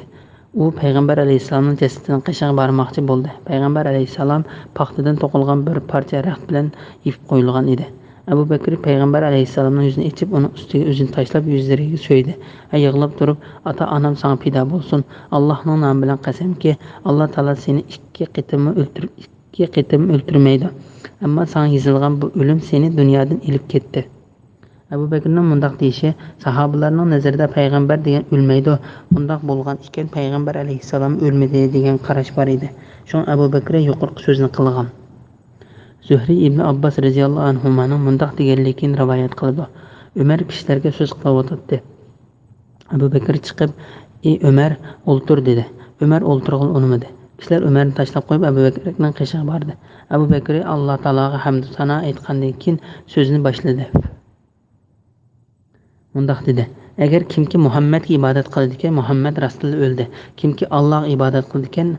ئۇ پەيغەمبەر ئەلەيھىسسالامنىڭ جەسىتىنىڭ قېشىغا بارماقچى بولدى. پەيغەمبەر ئەلەيھىسسالام پاختىدىن توقۇلغان بىر پارچە رەخت بىلەن يېپىپ قويۇلغان ئىدى. ئەبۇ بەكرى پەيغەمبەر ئەلەيھىسسالامنىڭ يۈزىنى ئېچىپ، ئۇنىڭ ئۈستىگە ئۆزىنى تاشلاپ، يۈزلىرىگە سۆيدى ۋە يىغلاپ تۇرۇپ: «ئاتا-ئانام ساڭا پىدا بولسۇن! ئاللاھنىڭ نامى بىلەن قەسەمكى، ئاللا تائالا سېنى ئىككى قېتىممۇ ئۆلتۈر-، ئىككى قېتىم ئۆلتۈرمەيدۇ. ئەمما ساڭا يېزىلغان بۇ ئۆلۈم سېنى دۇنيادىن ئېلىپ كەتتى.» ئەبۇ بەكرىنىڭ مۇنداق دېيىشى ساھابىلارنىڭ نەزىرىدە پەيغەمبەر دېگەن ئۆلمەيدۇ، ئۇنداق بولغان ئىكەن، پەيغەمبەر ئەلەيھىسسالام ئۆلمىدى دېگەن قاراش بار ئىدى. شۇڭا ئەبۇ بەكرى يۇقىرىقى سۆزنى قىلغان. زۆھرى ئىبنى ئابباس رەزىياللاھۇ ئەنھۇمانىڭ مۇنداق دېگەنلىكىنى رىۋايەت قىلىدۇ: ئۆمەر كىشىلەرگە سۆز قىلىۋاتاتتى. ئەبۇ بەكرى چىقىپ: «ئى ئۆمەر، ئولتۇر» دېدى. ئۆمەر ئولتۇرغىلى ئۇنىمىدى. كىشىلەر ئۆمەرنى تاشلاپ قويۇپ، ئەبۇ بەكرىنىڭ قېشىغا باردى. ئەبۇ بەكرى ئاللا تائالاغا ھەمدۇ سانا ئېيتقاندىن كېيىن سۆزىنى باشلىدى. مۇنداق دېدى: «ئەگەر كىمكى مۇھەممەدكە ئىبادەت قىلىدىكەن، مۇھەممەد راستتىنلا ئۆلدى. كىمكى ئاللاغا ئىبادەت قىلىدىكەن،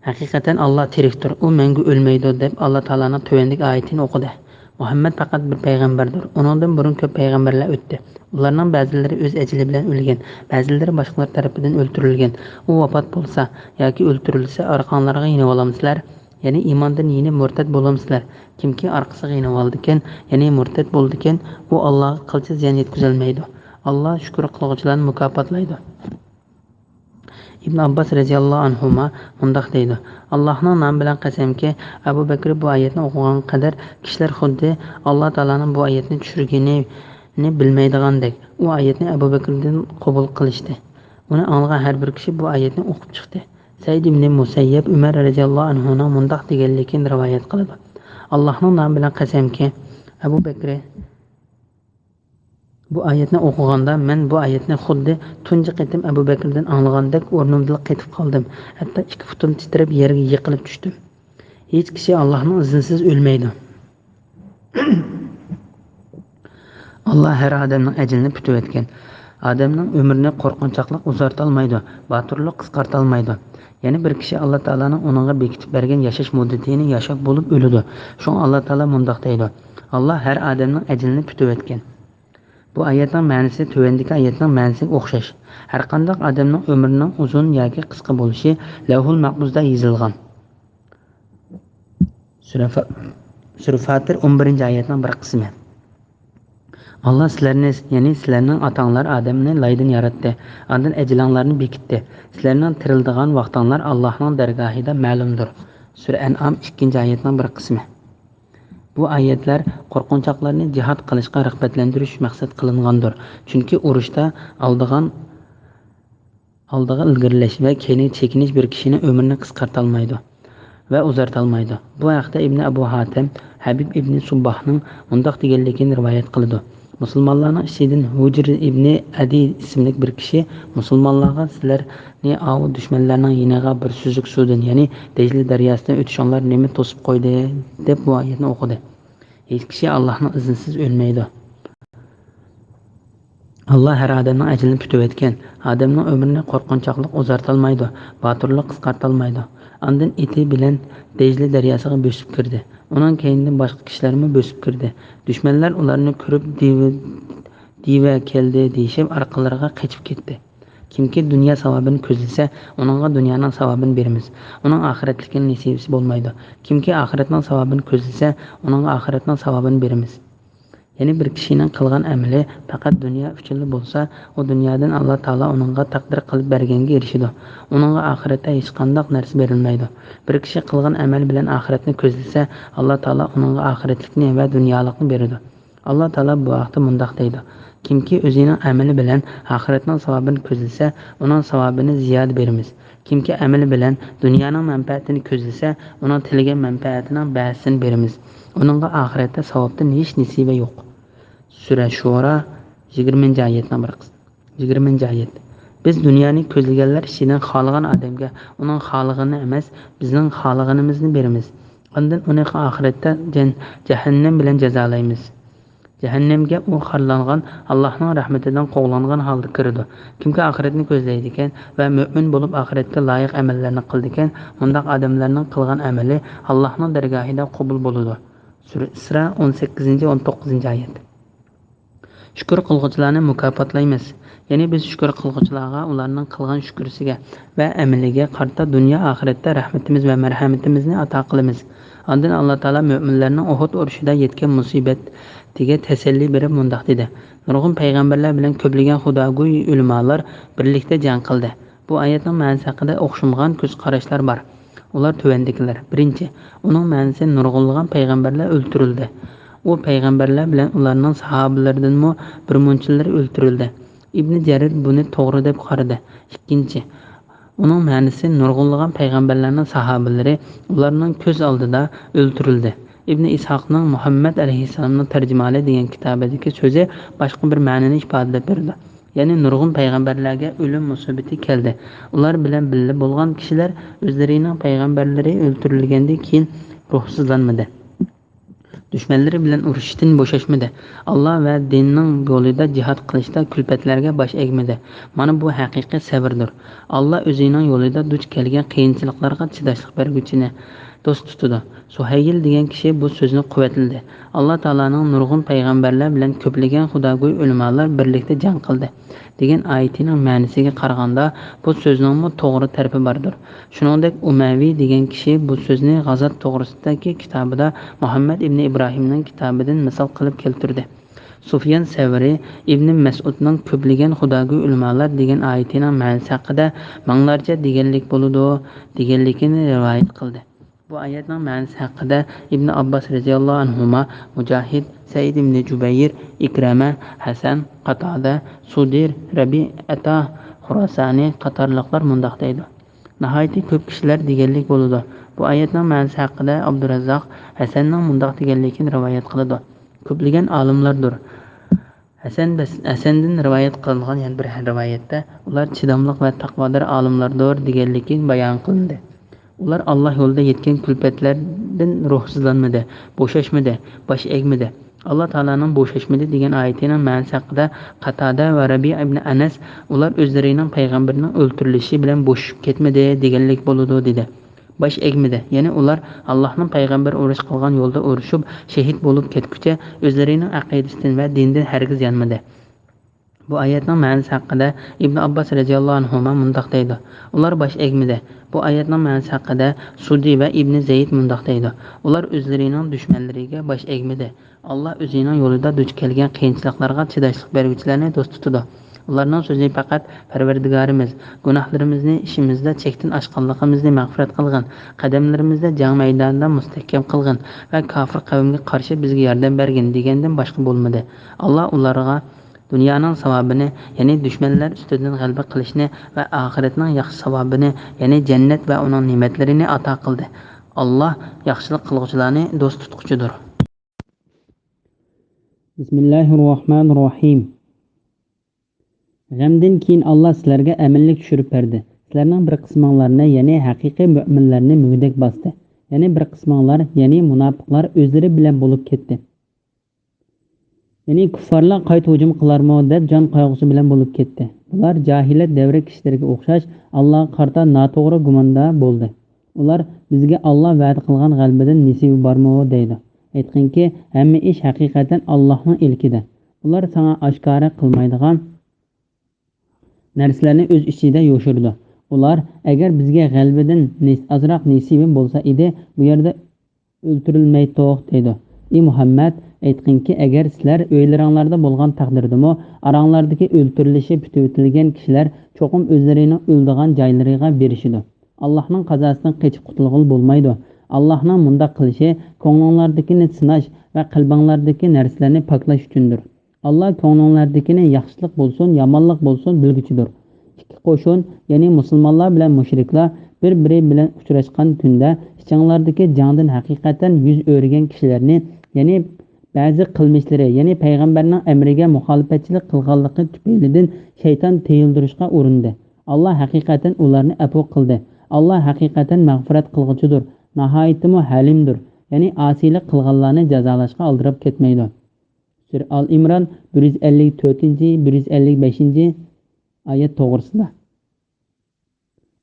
ھەقىقەتەن ئاللا تىرىكتۇر، ئۇ مەڭگۈ ئۆلمەيدۇ» دەپ، ئاللا تائالانىڭ تۆۋەندىكى ئايىتىنى ئوقۇدى: «مۇھەممەد پەقەت بىر پەيغەمبەردۇر. ئۇنىڭدىن بۇرۇن كۆپ پەيغەمبەرلەر ئۆتتى. ئۇلارنىڭ بەزىلىرى ئۆز ئەجىلى بىلەن ئۆلگەن، بەزىلىرى باشقىلار تەرىپىدىن ئۆلتۈرۈلگەن. ئۇ ۋاپات بولسا ياكى ئۆلتۈرۈلسە، ئارقاڭلارغا يېنىۋالامسىلەر؟ يەنى ئىماندىن يېنىپ مۇرتەت بولامسىلەر؟ كىمكى ئارقىسىغا يېنىۋالىدىكەن، يەنى مۇرتەت بولىدىكەن، ئۇ ئاللاغا قىلچە زىيان يەتكۈزەلمەيدۇ. ئاللا شۈكۈر قىلغۇچىلارنى مۇكاپاتلايدۇ.» ئىبن ئابباس رەزىياللاھۇ ئەنھۇما مۇنداق دەيدۇ: «ئاللاھنىڭ نامى بىلەن قەسەمكى، ئەبۇ بەكرى بۇ ئايەتنى ئوقۇغان قەدەر كىشىلەر خۇددى ئاللا تائالانىڭ بۇ ئايەتنى چۈشۈرگىنىنى بىلمەيدىغاندەك، ئۇ ئايەتنى ئەبۇ بەكرىدىن قوبۇل قىلىشتى. ئۇنى ئاڭلىغان ھەر بىر كىشى بۇ ئايەتنى ئوقۇپ چىقتى.» سەئىد ئىبنى مۇسەييەب ئۆمەر رەزىياللاھۇ ئەنھۇنىڭ مۇنداق دېگەنلىكىنى رىۋايەت قىلىدۇ: «ئاللاھنىڭ نامى بىلەن قەسەمكى، ئەبۇ بەكرى بۇ ئايەتنى ئوقۇغاندا، مەن بۇ ئايەتنى خۇددى تۇنجى قېتىم ئەبۇ بەكرىدىن ئاڭلىغاندەك ئورنۇمدىلا قېتىپ قالدىم. ھەتتا ئىككى پۇتۇم تىترەپ يەرگە يىقىلىپ چۈشتۈم.» ھېچ كىشى ئاللاھنىڭ ئىزنىسىز ئۆلمەيدۇ. ئاللا ھەر ئادەمنىڭ ئەجىلىنى پۈتۈۋەتكەن. ئادەمنىڭ ئۆمرىنى قورقۇنچاقلىق ئۇزارتالمايدۇ، باتۇرلۇق قىسقارتالمايدۇ. يەنە بىر كىشى ئاللا تائالانىڭ ئۇنىڭغا بېكىتىپ بەرگەن ياشاش مۇددىتىنى ياشاپ بولۇپ ئۆلىدۇ. شۇڭا ئاللا تائالا مۇنداق دەيدۇ: «ئاللا ھەر ئادەمنىڭ ئەجىلىنى پۈتۈۋەتكەن.» بۇ ئايەتنىڭ مەنىسى تۆۋەندىكى ئايەتنىڭ مەنىسىگە ئوخشاش. ھەرقانداق ئادەمنىڭ ئۆمرىنىڭ ئۇزۇن ياكى قىسقا بولۇشى لەۋھۇل مەھپۇزدا يېزىلغان. سۈرە فا-، سۈرە فاتىر، ئون بىرىنچى ئايەتنىڭ بىر قىسمى. ئاللا سىلەرنى، يەنى سىلەرنىڭ ئاتاڭلار ئادەمنى لايدىن ياراتتى. ئاندىن ئەجىلىڭلارنى بېكىتتى. سىلەرنىڭ تىرىلىدىغان ۋاقتىڭلار ئاللاھنىڭ دەرگاھىدا مەلۇمدۇر. سۈرە ئەنئام، ئىككىنچى ئايەتنىڭ بىر قىسمى. بۇ ئايەتلەر قورقۇنچاقلارنى جىھاد قىلىشقا رىغبەتلەندۈرۈش مەقسەت قىلىنغاندۇر. چۈنكى ئۇرۇشتا ئالدىغان ئالدىغا ئىلگىرىلەش ۋە كەينىگە چېكىنىش بىر كىشىنىڭ ئۆمرىنى قىسقارتالمايدۇ ۋە ئۇزارتالمايدۇ. بۇ ھەقتە ئىبنى ئەبۇ ھاتەم ھەبىب ئىبنى سۇبباھنىڭ مۇنداق دېگەنلىكىنى رىۋايەت قىلىدۇ: «مۇسۇلمانلارنىڭ ئىچىدىن ھۇجر ئىبنى ئەدى ئىسىملىك بىر كىشى مۇسۇلمانلارغا، سىلەرنى ئاۋۇ دۈشمەنلەرنىڭ يېنىغا بىر سۈزۈك سۇدىن، يەنى دەجلە دەرياسىدىن ئۆتۈشۈڭلار نېمە توسۇپ قويدى؟» دەپ بۇ ئايەتنى ئوقۇدى. ھېچ كىشى ئاللاھنىڭ ئىزنىسىز ئۆلمەيدۇ. ئاللا ھەر ئادەمنىڭ ئەجىلىنى پۈتۈۋەتكەن. ئادەمنىڭ ئۆمرىنى قورقۇنچاقلىق ئۇزارتالمايدۇ، باتۇرلۇق قىسقارتالمايدۇ. ئاندىن ئېتى بىلەن دەجلە دەرياسىغا بۆسۈپ كىردى. ئۇنىڭ كەينىدىن باشقا كىشىلەرمۇ بۆسۈپ كىردى. دۈشمەنلەر ئۇلارنى كۆرۈپ دىۋە، دىۋە كەلدى دېيىشىپ ئارقىلىرىغا قېچىپ كەتتى. كىمكى دۇنيا ساۋابىنى كۆزلىسە، ئۇنىڭغا دۇنيانىڭ ساۋابىنى بېرىمىز. ئۇنىڭ ئاخىرەتلىكنىڭ نېسىۋىسى بولمايدۇ. كىمكى ئاخىرەتنىڭ ساۋابىنى كۆزلىسە، ئۇنىڭغا ئاخىرەتنىڭ ساۋابىنى بېرىمىز. يەنى بىر كىشىنىڭ قىلغان ئەمىلى پەقەت دۇنيا ئۈچۈنلا بولسا، ئۇ دۇنيادىن ئاللا تائالا ئۇنىڭغا تەقدىر قىلىپ بەرگەنگە ئېرىشىدۇ. ئۇنىڭغا ئاخىرەتتە ھېچقانداق نەرسە بېرىلمەيدۇ. بىر كىشى قىلغان ئەمەل بىلەن ئاخىرەتنى كۆزلىسە، ئاللا تائالا ئۇنىڭغا ئاخىرەتلىكنى ۋە دۇنيالىقنى بېرىدۇ. ئاللا تائالا بۇ ھەقتە مۇنداق دەيدۇ: «كىمكى ئۆزىنىڭ ئەمىلى بىلەن ئاخىرەتنىڭ ساۋابىنى كۆزلىسە، ئۇنىڭ ساۋابىنى زىيادە بېرىمىز. كىمكى ئەمىلى بىلەن دۇنيانىڭ مەنپەئەتىنى كۆزلىسە، ئۇنىڭ تىلىگەن مەنپەئەتىنىڭ بەزىسىنى بېرىمىز. ئۇنىڭغا ئاخىرەتتە ساۋابتىن ھېچ نېسىۋە يوق.» سۈرە شۇئارا، يىگىرمىنچى ئايەتنىڭ بىر قىسمى. يىگىرمىنچى ئايەت. بىز دۇنيانى كۆزلىگەنلەر ئىچىدىن خالىغان ئادەمگە ئۇنىڭ خالىغىنىنى ئەمەس، بىزنىڭ خالىغىنىمىزنى بېرىمىز. ئاندىن ئۇنى ئاخىرەتتە جەن-، جەھەننەم بىلەن جازالايمىز. جەھەننەمگە ئۇ خارلانغان، ئاللاھنىڭ رەھمىتىدىن قوغلانغان ھالدا كىرىدۇ. كىمكى ئاخىرەتنى كۆزلەيدىكەن ۋە مۆمىن بولۇپ ئاخىرەتكە لايىق ئەمەللەرنى قىلىدىكەن، مۇنداق ئادەملەرنىڭ قىلغان ئەمىلى ئاللاھنىڭ دەرگاھىدا قوبۇل بولىدۇ. سۈرە ئىسرا، ئون سەككىزىنچى، ئون توققۇزىنچى ئايەت. شۈكۈر قىلغۇچىلارنى مۇكاپاتلايمىز. يەنى بىز شۈكۈر قىلغۇچىلارغا ئۇلارنىڭ قىلغان شۈكرىسىگە ۋە ئەمىلىگە قارىتا دۇنيا ئاخىرەتتە رەھمىتىمىز ۋە مەرھەمىتىمىزنى ئاتا قىلىمىز. ئاندىن ئاللا تائالا مۆمىنلەرنىڭ ئۇھۇد ئۇرۇشىدا يەتكەن مۇسىبەتىگە تەسەللى بېرىپ مۇنداق دېدى: «نۇرغۇن پەيغەمبەرلەر بىلەن كۆپلىگەن خۇداگوي ئۆلىمالار بىرلىكتە جەڭ قىلدى.» بۇ ئايەتنىڭ مەنىسى ھەققىدە ئوخشىمىغان كۆز قاراشلار بار. ئۇلار تۆۋەندىكىلەر. بىرىنچى، ئۇنىڭ مەنىسى نۇرغۇنلىغان پەيغەمبەرلەر ئۆلتۈرۈلدى. ئۇ پەيغەمبەرلەر بىلەن ئۇلارنىڭ ساھابىلىرىدىنمۇ بىر مۇنچىلىرى ئۆلتۈرۈلدى. ئىبنى جەرىر بۇنى توغرا دەپ قارىدى. ئىككىنچى، ئۇنىڭ مەنىسى نۇرغۇنلىغان پەيغەمبەرلەرنىڭ ساھابىلىرى ئۇلارنىڭ كۆز ئالدىدا ئۆلتۈرۈلدى. ئىبنى ئىسھاقنىڭ مۇھەممەد ئەلەيھىسسالامنىڭ تەرجىمىھالى دېگەن كىتابىدىكى سۆزى باشقا بىر مەنىنى ئىپادىلەپ بېرىدۇ. يەنى نۇرغۇن پەيغەمبەرلەرگە ئۆلۈم مۇسىبىتى كەلدى. ئۇلار بىلەن بىللە بولغان كىشىلەر ئۆزلىرىنىڭ پەيغەمبەرلىرى ئۆلتۈرۈلگەندىن كېيىن روھسىزلانمىدى. دۈشمەنلىرى بىلەن ئۇرۇشۇشتىن بوشاشمىدى. ئاللا ۋە دىننىڭ يولىدا جىھاد قىلىشتا كۈلپەتلەرگە باش ئەگمىدى. مانا بۇ ھەقىقىي سەۋردۇر. ئاللا ئۆزىنىڭ يولىدا دۇچ كەلگەن قىيىنچىلىقلارغا چىداشلىق بەرگۈچىنى دوست تۇتىدۇ. سۇھەيل دېگەن كىشى بۇ سۆزنى قۇۋۋەتلىدى. ئاللا تائالانىڭ نۇرغۇن پەيغەمبەرلەر بىلەن كۆپلىگەن خۇداگوي ئۆلىمالار بىرلىكتە جەڭ قىلدى دېگەن ئايىتىنىڭ مەنىسىگە قارىغاندا، بۇ سۆزنىڭمۇ توغرا تەرىپى باردۇر. شۇنىڭدەك ئۇمەۋى دېگەن كىشى بۇ سۆزنى غازات توغرىسىدىكى كىتابىدا مۇھەممەد ئىبنى ئىبراھىمنىڭ كىتابىدىن مىسال قىلىپ كەلتۈردى. سۇفيان سەۋرى ئىبنى مەسئۇدنىڭ «كۆپلىگەن خۇداگۆي ئۆلىمالار» دېگەن ئايىتىنىڭ مەنىسى ھەققىدە «مىڭلارچە دېگەنلىك بولىدۇ» دېگەنلىكىنى رىۋايەت قىلدى. بۇ ئايەتنىڭ مەنىسى ھەققىدە ئىبنى ئابباس رەزىياللاھۇ ئەنھۇما، مۇجاھىد، سەئىد ئىبنى جۇبەير، ئىكرەمە، ھەسەن، قاتادە، سۇدىر، رەبىئەتە خۇراسانى قاتارلىقلار مۇنداق دەيدۇ: «ناھايىتى كۆپ كىشىلەر» دېگەنلىك بولىدۇ. بۇ ئايەتنىڭ مەنىسى ھەققىدە ئابدۇراززاق ھەسەننىڭ مۇنداق دېگەنلىكىنى رىۋايەت قىلىدۇ: «كۆپلىگەن ئالىملاردۇر.» ھەسەن بەس-، ھەسەندىن رىۋايەت قىلىنغان يەنە بىر رىۋايەتتە، «ئۇلار چىداملىق ۋە تەقۋادار ئالىملاردۇر» دېگەنلىكى بايان قىلىندى. ئۇلار ئاللا يولىدا يەتكەن كۈلپەتلەردىن روھسىزلانمىدى، بوشاشمىدى، باش ئەگمىدى. ئاللا تائالانىڭ «بوشاشمىدى» دېگەن ئايىتىنىڭ مەنىسى ھەققىدە قاتادە ۋە رەبىئە ئىبنى ئەنەس، «ئۇلار ئۆزلىرىنىڭ پەيغەمبىرىنىڭ ئۆلتۈرۈلۈشى بىلەن بوشىشىپ كەتمىدى» دېگەنلىك بولىدۇ، دېدى. باش ئەگمىدى. يەنى ئۇلار ئاللاھنىڭ پەيغەمبىرى ئۇرۇش قىلغان يولدا ئۇرۇشۇپ، شېھىت بولۇپ كەتكۈچە ئۆزلىرىنىڭ ئەقىدىسىدىن ۋە دىنىدىن ھەرگىز يانمىدى. بۇ ئايەتنىڭ مەنىسى ھەققىدە ئىبنى ئابباس رەزىياللاھۇ ئەنھۇما مۇنداق دەيدۇ: «ئۇلار باش ئەگمىدى.» بۇ ئايەتنىڭ مەنىسى ھەققىدە سۇدى ۋە ئىبنى زەيد مۇنداق دەيدۇ: «ئۇلار ئۆزلىرىنىڭ دۈشمەنلىرىگە باش ئەگمىدى.» ئاللا ئۆزىنىڭ يولىدا دۇچ كەلگەن قىيىنچىلىقلارغا چىداشلىق بەرگۈچىلەرنى دوست تۇتىدۇ. ئۇلارنىڭ سۆزى پەقەت: «پەرۋەردىگارىمىز، گۇناھلىرىمىزنى، ئىشىمىزدا چەكتىن ئاشقانلىقىمىزنى مەغپىرەت قىلغىن، قەدەملىرىمىزنى جەڭ مەيدانىدا مۇستەھكەم قىلغىن ۋە كاپىر قەۋمگە قارشى بىزگە ياردەم بەرگىن» دېگەندىن باشقا بولمىدى. ئاللا ئۇلارغا دۇنيانىڭ ساۋابىنى، يەنى دۈشمەنلەر ئۈستىدىن غەلىبە قىلىشنى، ۋە ئاخىرەتنىڭ ياخشى ساۋابىنى، يەنى جەننەت ۋە ئۇنىڭ نېمەتلىرىنى ئاتا قىلدى. ئاللا ياخشىلىق قىلغۇچىلارنى دوست تۇتقۇچىدۇر. بىسمىللاھىررەھمانىررەھىم. غەمدىن كېيىن ئاللا سىلەرگە ئەمىنلىك چۈشۈرۈپ بەردى. سىلەرنىڭ بىر قىسمىڭلارنى، يەنى ھەقىقىي مۆمىنلەرنى مۈگدەك باستى. يەنى بىر قىسمىڭلار، يەنى مۇناپىقلار ئۆزلىرى بىلەن بولۇپ كەتتى. يەنى كۇففارلار قايتا ھۇجۇم قىلارمۇ دەپ جان قايغۇسى بىلەن بولۇپ كەتتى. بۇلار جاھىلىيەت دەۋرى كىشىلىرىگە ئوخشاش ئاللاغا قارىتا ناتوغرا گۇماندا بولدى. ئۇلار بىزگە ئاللا ۋەدە قىلغان غەلىبىدىن نېسىۋى بارمۇ دەيدۇ. ئېيتقىنكى، ھەممە ئىش ھەقىقەتەن ئاللاھنىڭ ئىلكىدە. ئۇلار ساڭا ئاشكارا قىلمايدىغان نەرسىلەرنى ئۆز ئىچىدە يوشۇرىدۇ. ئۇلار، ئەگەر بىزگە غەلىبىدىن نېس-، ئازراق نېسىۋى بولسا ئىدى، بۇ يەردە ئۆلتۈرۈلمەيتتۇق، دەيدۇ. ئى مۇھەممەد، ئېيتقىنكى، ئەگەر سىلەر ئۆيلىرىڭلاردا بولغان تەقدىردىمۇ، ئاراڭلاردىكى ئۆلتۈرۈلۈشى پۈتۈۋېتىلگەن كىشىلەر چوقۇم ئۆزلىرىنىڭ ئۆلىدىغان جايلىرىغا بېرىشىدۇ. ئاللاھنىڭ قازاسىدىن قېچىپ قۇتۇلغىلى بولمايدۇ. ئاللاھنىڭ مۇنداق قىلىشى كۆڭلۈڭلاردىكىنى سىناش ۋە قەلبىڭلاردىكى نەرسىلەرنى پاكلاش ئۈچۈندۇر. ئاللا كۆڭلۈڭلاردىكىنى ياخشىلىق بولسۇن، يامانلىق بولسۇن بىلگۈچىدۇر. ئىككى قوشۇن، يەنى مۇسۇلمانلار بىلەن مۇشرىكلار بىر-بىرى بىلەن ئۇچراشقان كۈندە ئىچىڭلاردىكى جەڭدىن ھەقىقەتەن يۈز ئۆرۈگەن كىشىلەرنى، يەنى بەزى قىلمىشلىرى، يەنى پەيغەمبەرنىڭ ئەمرىگە مۇخالىپەتچىلىك قىلغانلىقى تۈپەيلىدىن شەيتان تىيىلدۈرۈشقا ئۇرۇندى. ئاللا ھەقىقەتەن ئۇلارنى ئەپۇ قىلدى. ئاللا ھەقىقەتەن مەغپىرەت قىلغۇچىدۇر، ناھايىتىمۇ ھەلىمدۇر، يەنى ئاسىيلىق قىلغانلارنى جازالاشقا ئالدىراپ كەتمەيدۇ. سۈرە ئال ئىمران، بىر يۈز ئەللىك تۆتىنچى، بىر يۈز ئەللىك بەشىنچى ئايەت توغرىسىدا.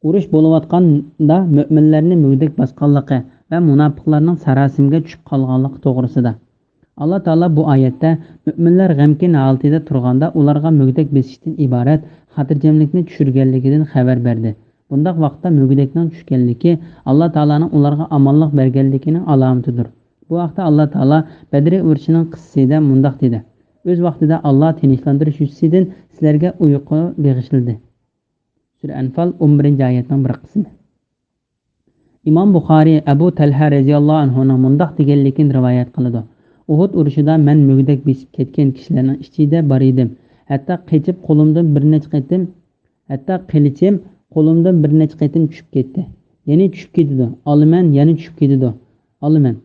ئۇرۇش بولۇۋاتقاندا مۆمىنلەرنى مۈگدەك باسقانلىقى ۋە مۇناپىقلارنىڭ ساراسىمىگە چۈشۈپ قالغانلىقى توغرىسىدا. ئاللا تائالا بۇ ئايەتتە مۆمىنلەر غەمكىن ھالىتىدە تۇرغاندا ئۇلارغا مۈگدەك بېسىشتىن ئىبارەت خاتىرجەملىكنى چۈشۈرگەنلىكىدىن خەۋەر بەردى. بۇنداق ۋاقىتتا مۈگدەكنىڭ چۈشكەنلىكى ئاللا تائالانىڭ ئۇلارغا ئامانلىق بەرگەنلىكىنىڭ ئالامىتىدۇر. بۇ ھەقتە ئاللا تائالا بەدرى ئۇرۇشىنىڭ قىسسىسىدا مۇنداق دېدى: «ئۆز ۋاقتىدا ئاللا تىنچلاندۇرۇش يۈزىسىدىن سىلەرگە ئۇيقۇ بېغىشلىدى.» سۈرە ئەنفال، ئون بىرىنچى ئايەتنىڭ بىر قىسمى. ئىمام بۇخارىي ئەبۇ تەلھە رەزىياللاھۇ ئەنھۇنىڭ مۇنداق دېگەنلىكىنى رىۋايەت قىلىدۇ: «ئۇھۇد ئۇرۇشىدا مەن مۈگدەك بېسىپ كەتكەن كىشىلەرنىڭ ئىچىدە بار ئىدىم. ھەتتا قېچىپ قولۇمدىن بىر نەچچە قېتىم، ھەتتا قىلىچىم قولۇمدىن بىر نەچچە قېتىم چۈشۈپ كەتتى. يەنى چۈشۈپ كېتىدۇ، ئالىمەن، يەنە چۈشۈپ كېتىدۇ، ئالىمەن.»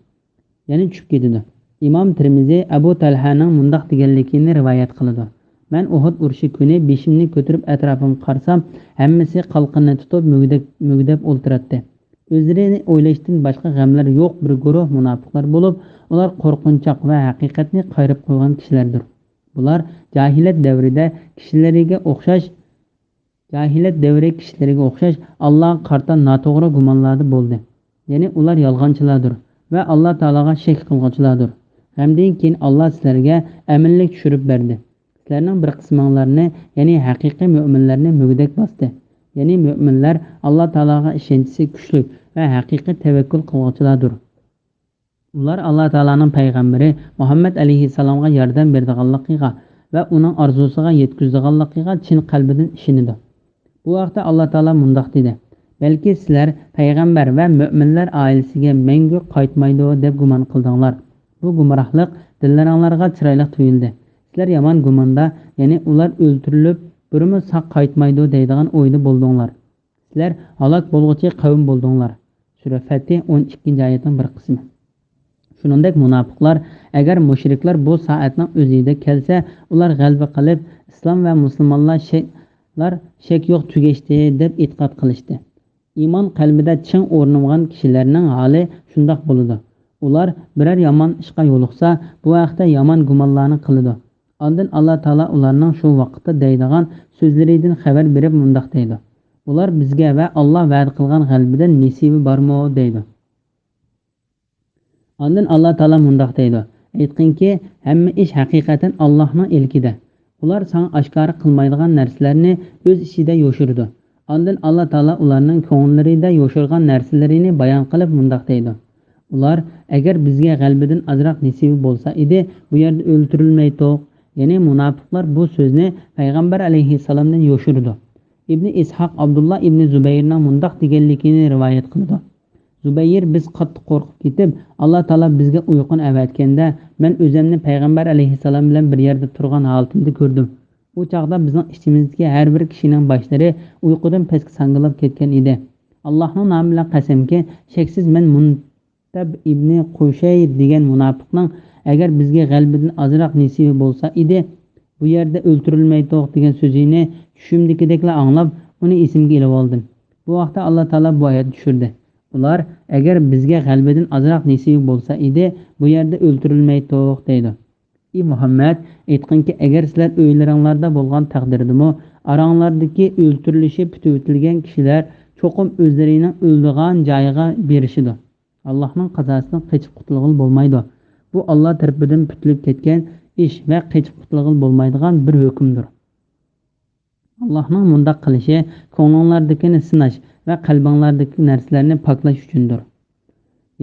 يەنى چۈشۈپ كېتىدۇ. ئىمام تىرمىزى ئەبۇ تەلھەنىڭ مۇنداق دېگەنلىكىنى رىۋايەت قىلىدۇ: «مەن ئۇھۇد ئۇرۇشى كۈنى بېشىمنى كۆتۈرۈپ ئەتراپىمغا قارىسام، ھەممىسى قالقىنىنى تۇتۇپ مۈگدەپ، مۈگدەپ ئولتۇراتتى. ئۆزلىرىنى ئويلاشتىن باشقا غەملىرى يوق بىر گۇرۇھ مۇناپىقلار بولۇپ، ئۇلار قورقۇنچاق ۋە ھەقىقەتنى قايرىپ قويغان كىشىلەردۇر. بۇلار جاھىلىيەت دەۋرىدە كىشىلىرىگە ئوخشاش جاھىلىيەت دەۋرى كىشىلىرىگە ئوخشاش ئاللاغا قارىتا ناتوغرا گۇمانلاردا بولدى. يەنى ئۇلار يالغانچىلاردۇر ۋە ئاللا تائالاغا شەك قىلغۇچىلاردۇر. غەمدىن كېيىن ئاللا سىلەرگە ئەمىنلىك چۈشۈرۈپ بەردى. سىلەرنىڭ بىر قىسمىڭلارنى، يەنى ھەقىقىي مۆمىنلەرنى مۈگدەك باستى. يەنى مۆمىنلەر ئاللا تائالاغا ئىشەنچىسى كۈچلۈك ۋە ھەقىقىي تەۋەككۈل قىلغۇچىلاردۇر. ئۇلار ئاللا تائالانىڭ پەيغەمبىرى مۇھەممەد ئەلەيھىسسالامغا ياردەم بېرىدىغانلىقىغا ۋە ئۇنىڭ ئارزۇسىغا يەتكۈزىدىغانلىقىغا چىن قەلبىدىن ئىشىنىدۇ. بۇ ھەقتە ئاللا تائالا مۇنداق دېدى: بەلكى سىلەر پەيغەمبەر ۋە مۆمىنلەر ئائىلىسىگە مەڭگۈ قايتمايدۇ دەپ گۇمان قىلدىڭلار. بۇ گۇمراھلىق دىللىرىڭلارغا چىرايلىق تۇيۇلدى. سىلەر يامان گۇماندا، يەنى ئۇلار ئۆلتۈرۈلۈپ، بىرىمۇ ساق قايتمايدۇ دەيدىغان ئويدا بولدۇڭلار. سىلەر ھالاك بولغۇچى قەۋم بولدۇڭلار. سۈرە فەتھ، ئون ئىككىنچى ئايەتنىڭ بىر قىسمى. شۇنىڭدەك مۇناپىقلار، ئەگەر مۇشرىكلار بۇ سائەتنىڭ ئۆزىدە كەلسە، ئۇلار غەلىبە قىلىپ، ئىسلام ۋە مۇسۇلمانلار شەك، شەك يوق تۈگەشتى، دەپ ئېتىقاد قىلىشتى. ئىمان قەلبىدە چىڭ ئورنىغان كىشىلەرنىڭ ھالى شۇنداق بولىدۇ. ئۇلار بىرەر يامان ئىشقا يولۇقسا، بۇ ھەقتە يامان گۇمانلارنى قىلىدۇ. ئاندىن ئاللا تائالا ئۇلارنىڭ شۇ ۋاقىتتا دەيدىغان سۆزلىرىدىن خەۋەر بېرىپ مۇنداق دەيدۇ: ئۇلار بىزگە ۋە ئاللا ۋەدە قىلغان غەلىبىدىن نېسىۋى بارمۇ؟ دەيدۇ. ئاندىن ئاللا تائالا مۇنداق دەيدۇ: ئېيتقىنكى، ھەممە ئىش ھەقىقەتەن ئاللاھنىڭ ئىلكىدە. ئۇلار ساڭا ئاشكارا قىلمايدىغان نەرسىلەرنى ئۆز ئىچىدە يوشۇرىدۇ. ئاندىن ئاللا تائالا ئۇلارنىڭ كۆڭۈللىرىدە يوشۇرغان نەرسىلىرىنى بايان قىلىپ مۇنداق دەيدۇ: ئۇلار، ئەگەر بىزگە غەلىبىدىن ئازراق نېسىۋى بولسا ئىدى، بۇ يەردە ئۆلتۈرۈلمەيتتۇق. يەنى مۇناپىقلار بۇ سۆزنى پەيغەمبەر ئەلەيھىسسالامدىن يوشۇرىدۇ. ئىبنى ئىسھاق ئابدۇللا ئىبنى زۇبەيرنىڭ مۇنداق دېگەنلىكىنى رىۋايەت قىلىدۇ: زۇبەير، بىز قاتتىق قورقۇپ كېتىپ، ئاللا تائالا بىزگە ئۇيقۇنى ئەۋەتكەندە، مەن ئۆزۈمنى پەيغەمبەر ئەلەيھىسسالام بىلەن بىر يەردە تۇرغان ھالىتىمدە كۆردۈم. ئۇ چاغدا بىزنىڭ ئىچىمىزدىكى ھەر بىر كىشىنىڭ باشلىرى ئۇيقۇدىن پەسكە ساڭگىلاپ كەتكەن ئىدى. ئاللاھنىڭ نامى بىلەن قەسەمكى، شەكسىز مەن مۇنتەب ئىبنى قۇشەير دېگەن مۇناپىقنىڭ، ئەگەر بىزگە غەلىبىدىن ئازراق نېسىۋى بولسا ئىدى، بۇ يەردە ئۆلتۈرۈلمەيتتۇق، دېگەن سۆزىنى چۈشۈمدىكىدەكلا ئاڭلاپ، ئۇنى ئېسىمگە ئېلىۋالدىم. بۇ ۋاقىتتا ئاللا تائالا بۇ ئايەتنى چۈشۈردى: ئۇلار، ئەگەر بىزگە غەلىبىدىن ئازراق نېسىۋى بولسا ئىدى، بۇ يەردە ئۆلتۈرۈلمەيتتۇق، دەيدۇ. ئى مۇھەممەد، ئېيتقىنكى، ئەگەر سىلەر ئۆيلىرىڭلاردا بولغان تەقدىردىمۇ، ئاراڭلاردىكى ئۆلتۈرۈلۈشى پۈتۈۋېتىلگەن كىشىلەر چوقۇم ئۆزلىرىنىڭ ئۆلىدىغان جايىغا بېرىشىدۇ. ئاللاھنىڭ قازاسىدىن قېچىپ قۇتۇلغىلى بولمايدۇ. بۇ ئاللا تەرىپىدىن پۈتۈلۈپ كەتكەن ئىش ۋە قېچىپ قۇتۇلغىلى بولمايدىغان بىر ھۆكۈمدۇر. ئاللاھنىڭ مۇنداق قىلىشى كۆڭلۈڭلاردىكىنى سىناش ۋە قەلبىڭلاردىكى نەرسىلەرنى پاكلاش ئۈچۈندۇر.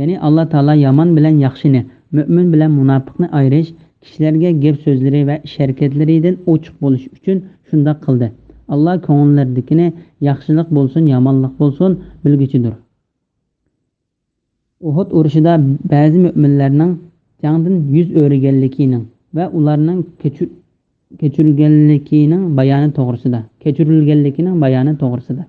يەنى ئاللا تائالا يامان بىلەن ياخشىنى، مۆمىن بىلەن مۇناپىقنى ئايرىش، كىشىلەرگە گەپ سۆزلىرى ۋە ئىش ھەرىكەتلىرىدىن ئوچۇق بولۇش ئۈچۈن شۇنداق قىلدى. ئاللا كۆڭۈللىرىدىكىنى، ياخشىلىق بولسۇن، يامانلىق بولسۇن، بىلگۈچىدۇر. ئۇھۇد ئۇرۇشىدا بەزى مۆمىنلەرنىڭ جەڭدىن يۈز ئۆرۈگەنلىكىنىڭ ۋە ئۇلارنىڭ كەچۈر-، كەچۈرگەنلىكىنىڭ بايانى توغرىسىدا، كەچۈرۈلگەنلىكىنىڭ بايانى توغرىسىدا.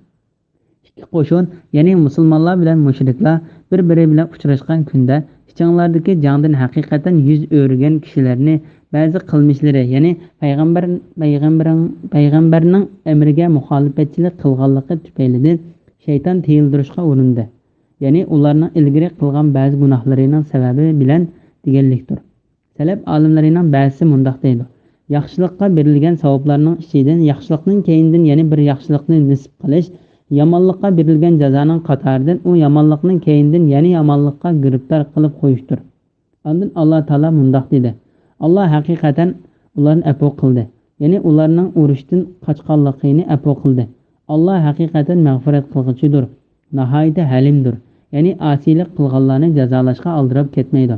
ئىككى قوشۇن، يەنى مۇسۇلمانلار بىلەن مۇشرىكلار بىر-بىرى بىلەن ئۇچراشقان كۈندە، ئىچىڭلاردىكى جەڭدىن ھەقىقەتەن يۈز ئۆرۈگەن كىشىلەرنى بەزى قىلمىشلىرى، يەنى پەيغەمبەر، پەيغەمبەرنىڭ، پەيغەمبەرنىڭ ئەمرىگە مۇخالىپەتچىلىك قىلغانلىقى تۈپەيلىدىن شەيتان تىيىلدۈرۈشقا ئۇرۇندى. يەنى ئۇلارنىڭ ئىلگىرى قىلغان بەزى گۇناھلىرىنىڭ سەۋەبى بىلەن دېگەنلىكتۇر. سەلەپ ئالىملىرىنىڭ بەزىسى مۇنداق دەيدۇ: ياخشىلىققا بېرىلگەن ساۋابلارنىڭ ئىچىدىن ياخشىلىقنىڭ كەينىدىن يەنە بىر ياخشىلىقنى نېسىپ قىلىش، يامانلىققا بېرىلگەن جازانىڭ قاتارىدىن ئۇ يامانلىقنىڭ كەينىدىن يەنە يامانلىققا گىرىپتار قىلىپ قويۇشتۇر. ئاندىن ئاللا تائالا مۇنداق دېدى: ئاللا ھەقىقەتەن ئۇلارنى ئەپۇ قىلدى. يەنى ئۇلارنىڭ ئۇرۇشتىن قاچقانلىقىنى ئەپۇ قىلدى. ئاللا ھەقىقەتەن مەغپىرەت قىلغۇچىدۇر، ناھايىتى ھەلىمدۇر. يەنى ئاسىيلىق قىلغانلارنى جازالاشقا ئالدىراپ كەتمەيدۇ.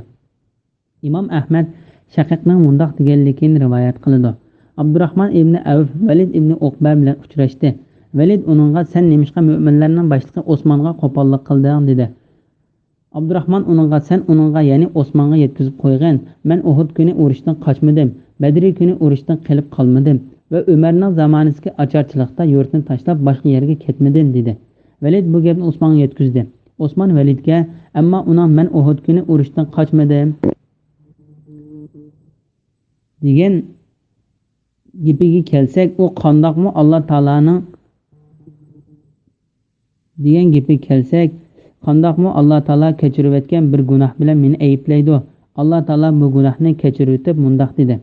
ئىمام ئەھمەد شەقىقنىڭ مۇنداق دېگەنلىكىنى رىۋايەت قىلىدۇ: ئابدۇراخمان ئىبنى ئەۋف ۋەلىد ئىبنى ئۇقبە بىلەن ئۇچراشتى. ۋەلىد ئۇنىڭغا، سەن نېمىشقا مۆمىنلەرنىڭ باشلىقى ئوسمانغا قوپاللىق قىلدىڭ؟ دېدى. ئابدۇراخمان ئۇنىڭغا، سەن ئۇنىڭغا، يەنى ئوسمانغا يەتكۈزۈپ قويغىن، مەن ئۇھۇد كۈنى ئۇرۇشتىن قاچمىدىم، بەدرى كۈنى ئۇرۇشتىن قېلىپ قالمىدىم ۋە ئۆمەرنىڭ زامانىسىدىكى ئاچارچىلىقتا يۇرتنى تاشلاپ باشقا يەرگە كەتمىدىم، دېدى. ۋەلىد بۇ گەپنى ئوسمانغا يەتكۈزدى. ئوسمان ۋەلىدكە، ئەمما ئۇنىڭ مەن ئۇھۇد كۈنى ئۇرۇشتىن قاچمىدىم دېگەن گېپىگە كەلسەك، ئۇ قانداقمۇ ئاللا تائالانىڭ دېگەن گېپىگە كەلسەك، قانداقمۇ ئاللا تائالا كەچۈرۈۋەتكەن بىر گۇناھ بىلەن مېنى ئەيىبلەيدۇ؟ ئاللا تائالا بۇ گۇناھنى كەچۈرۈۋېتىپ مۇنداق دېدى: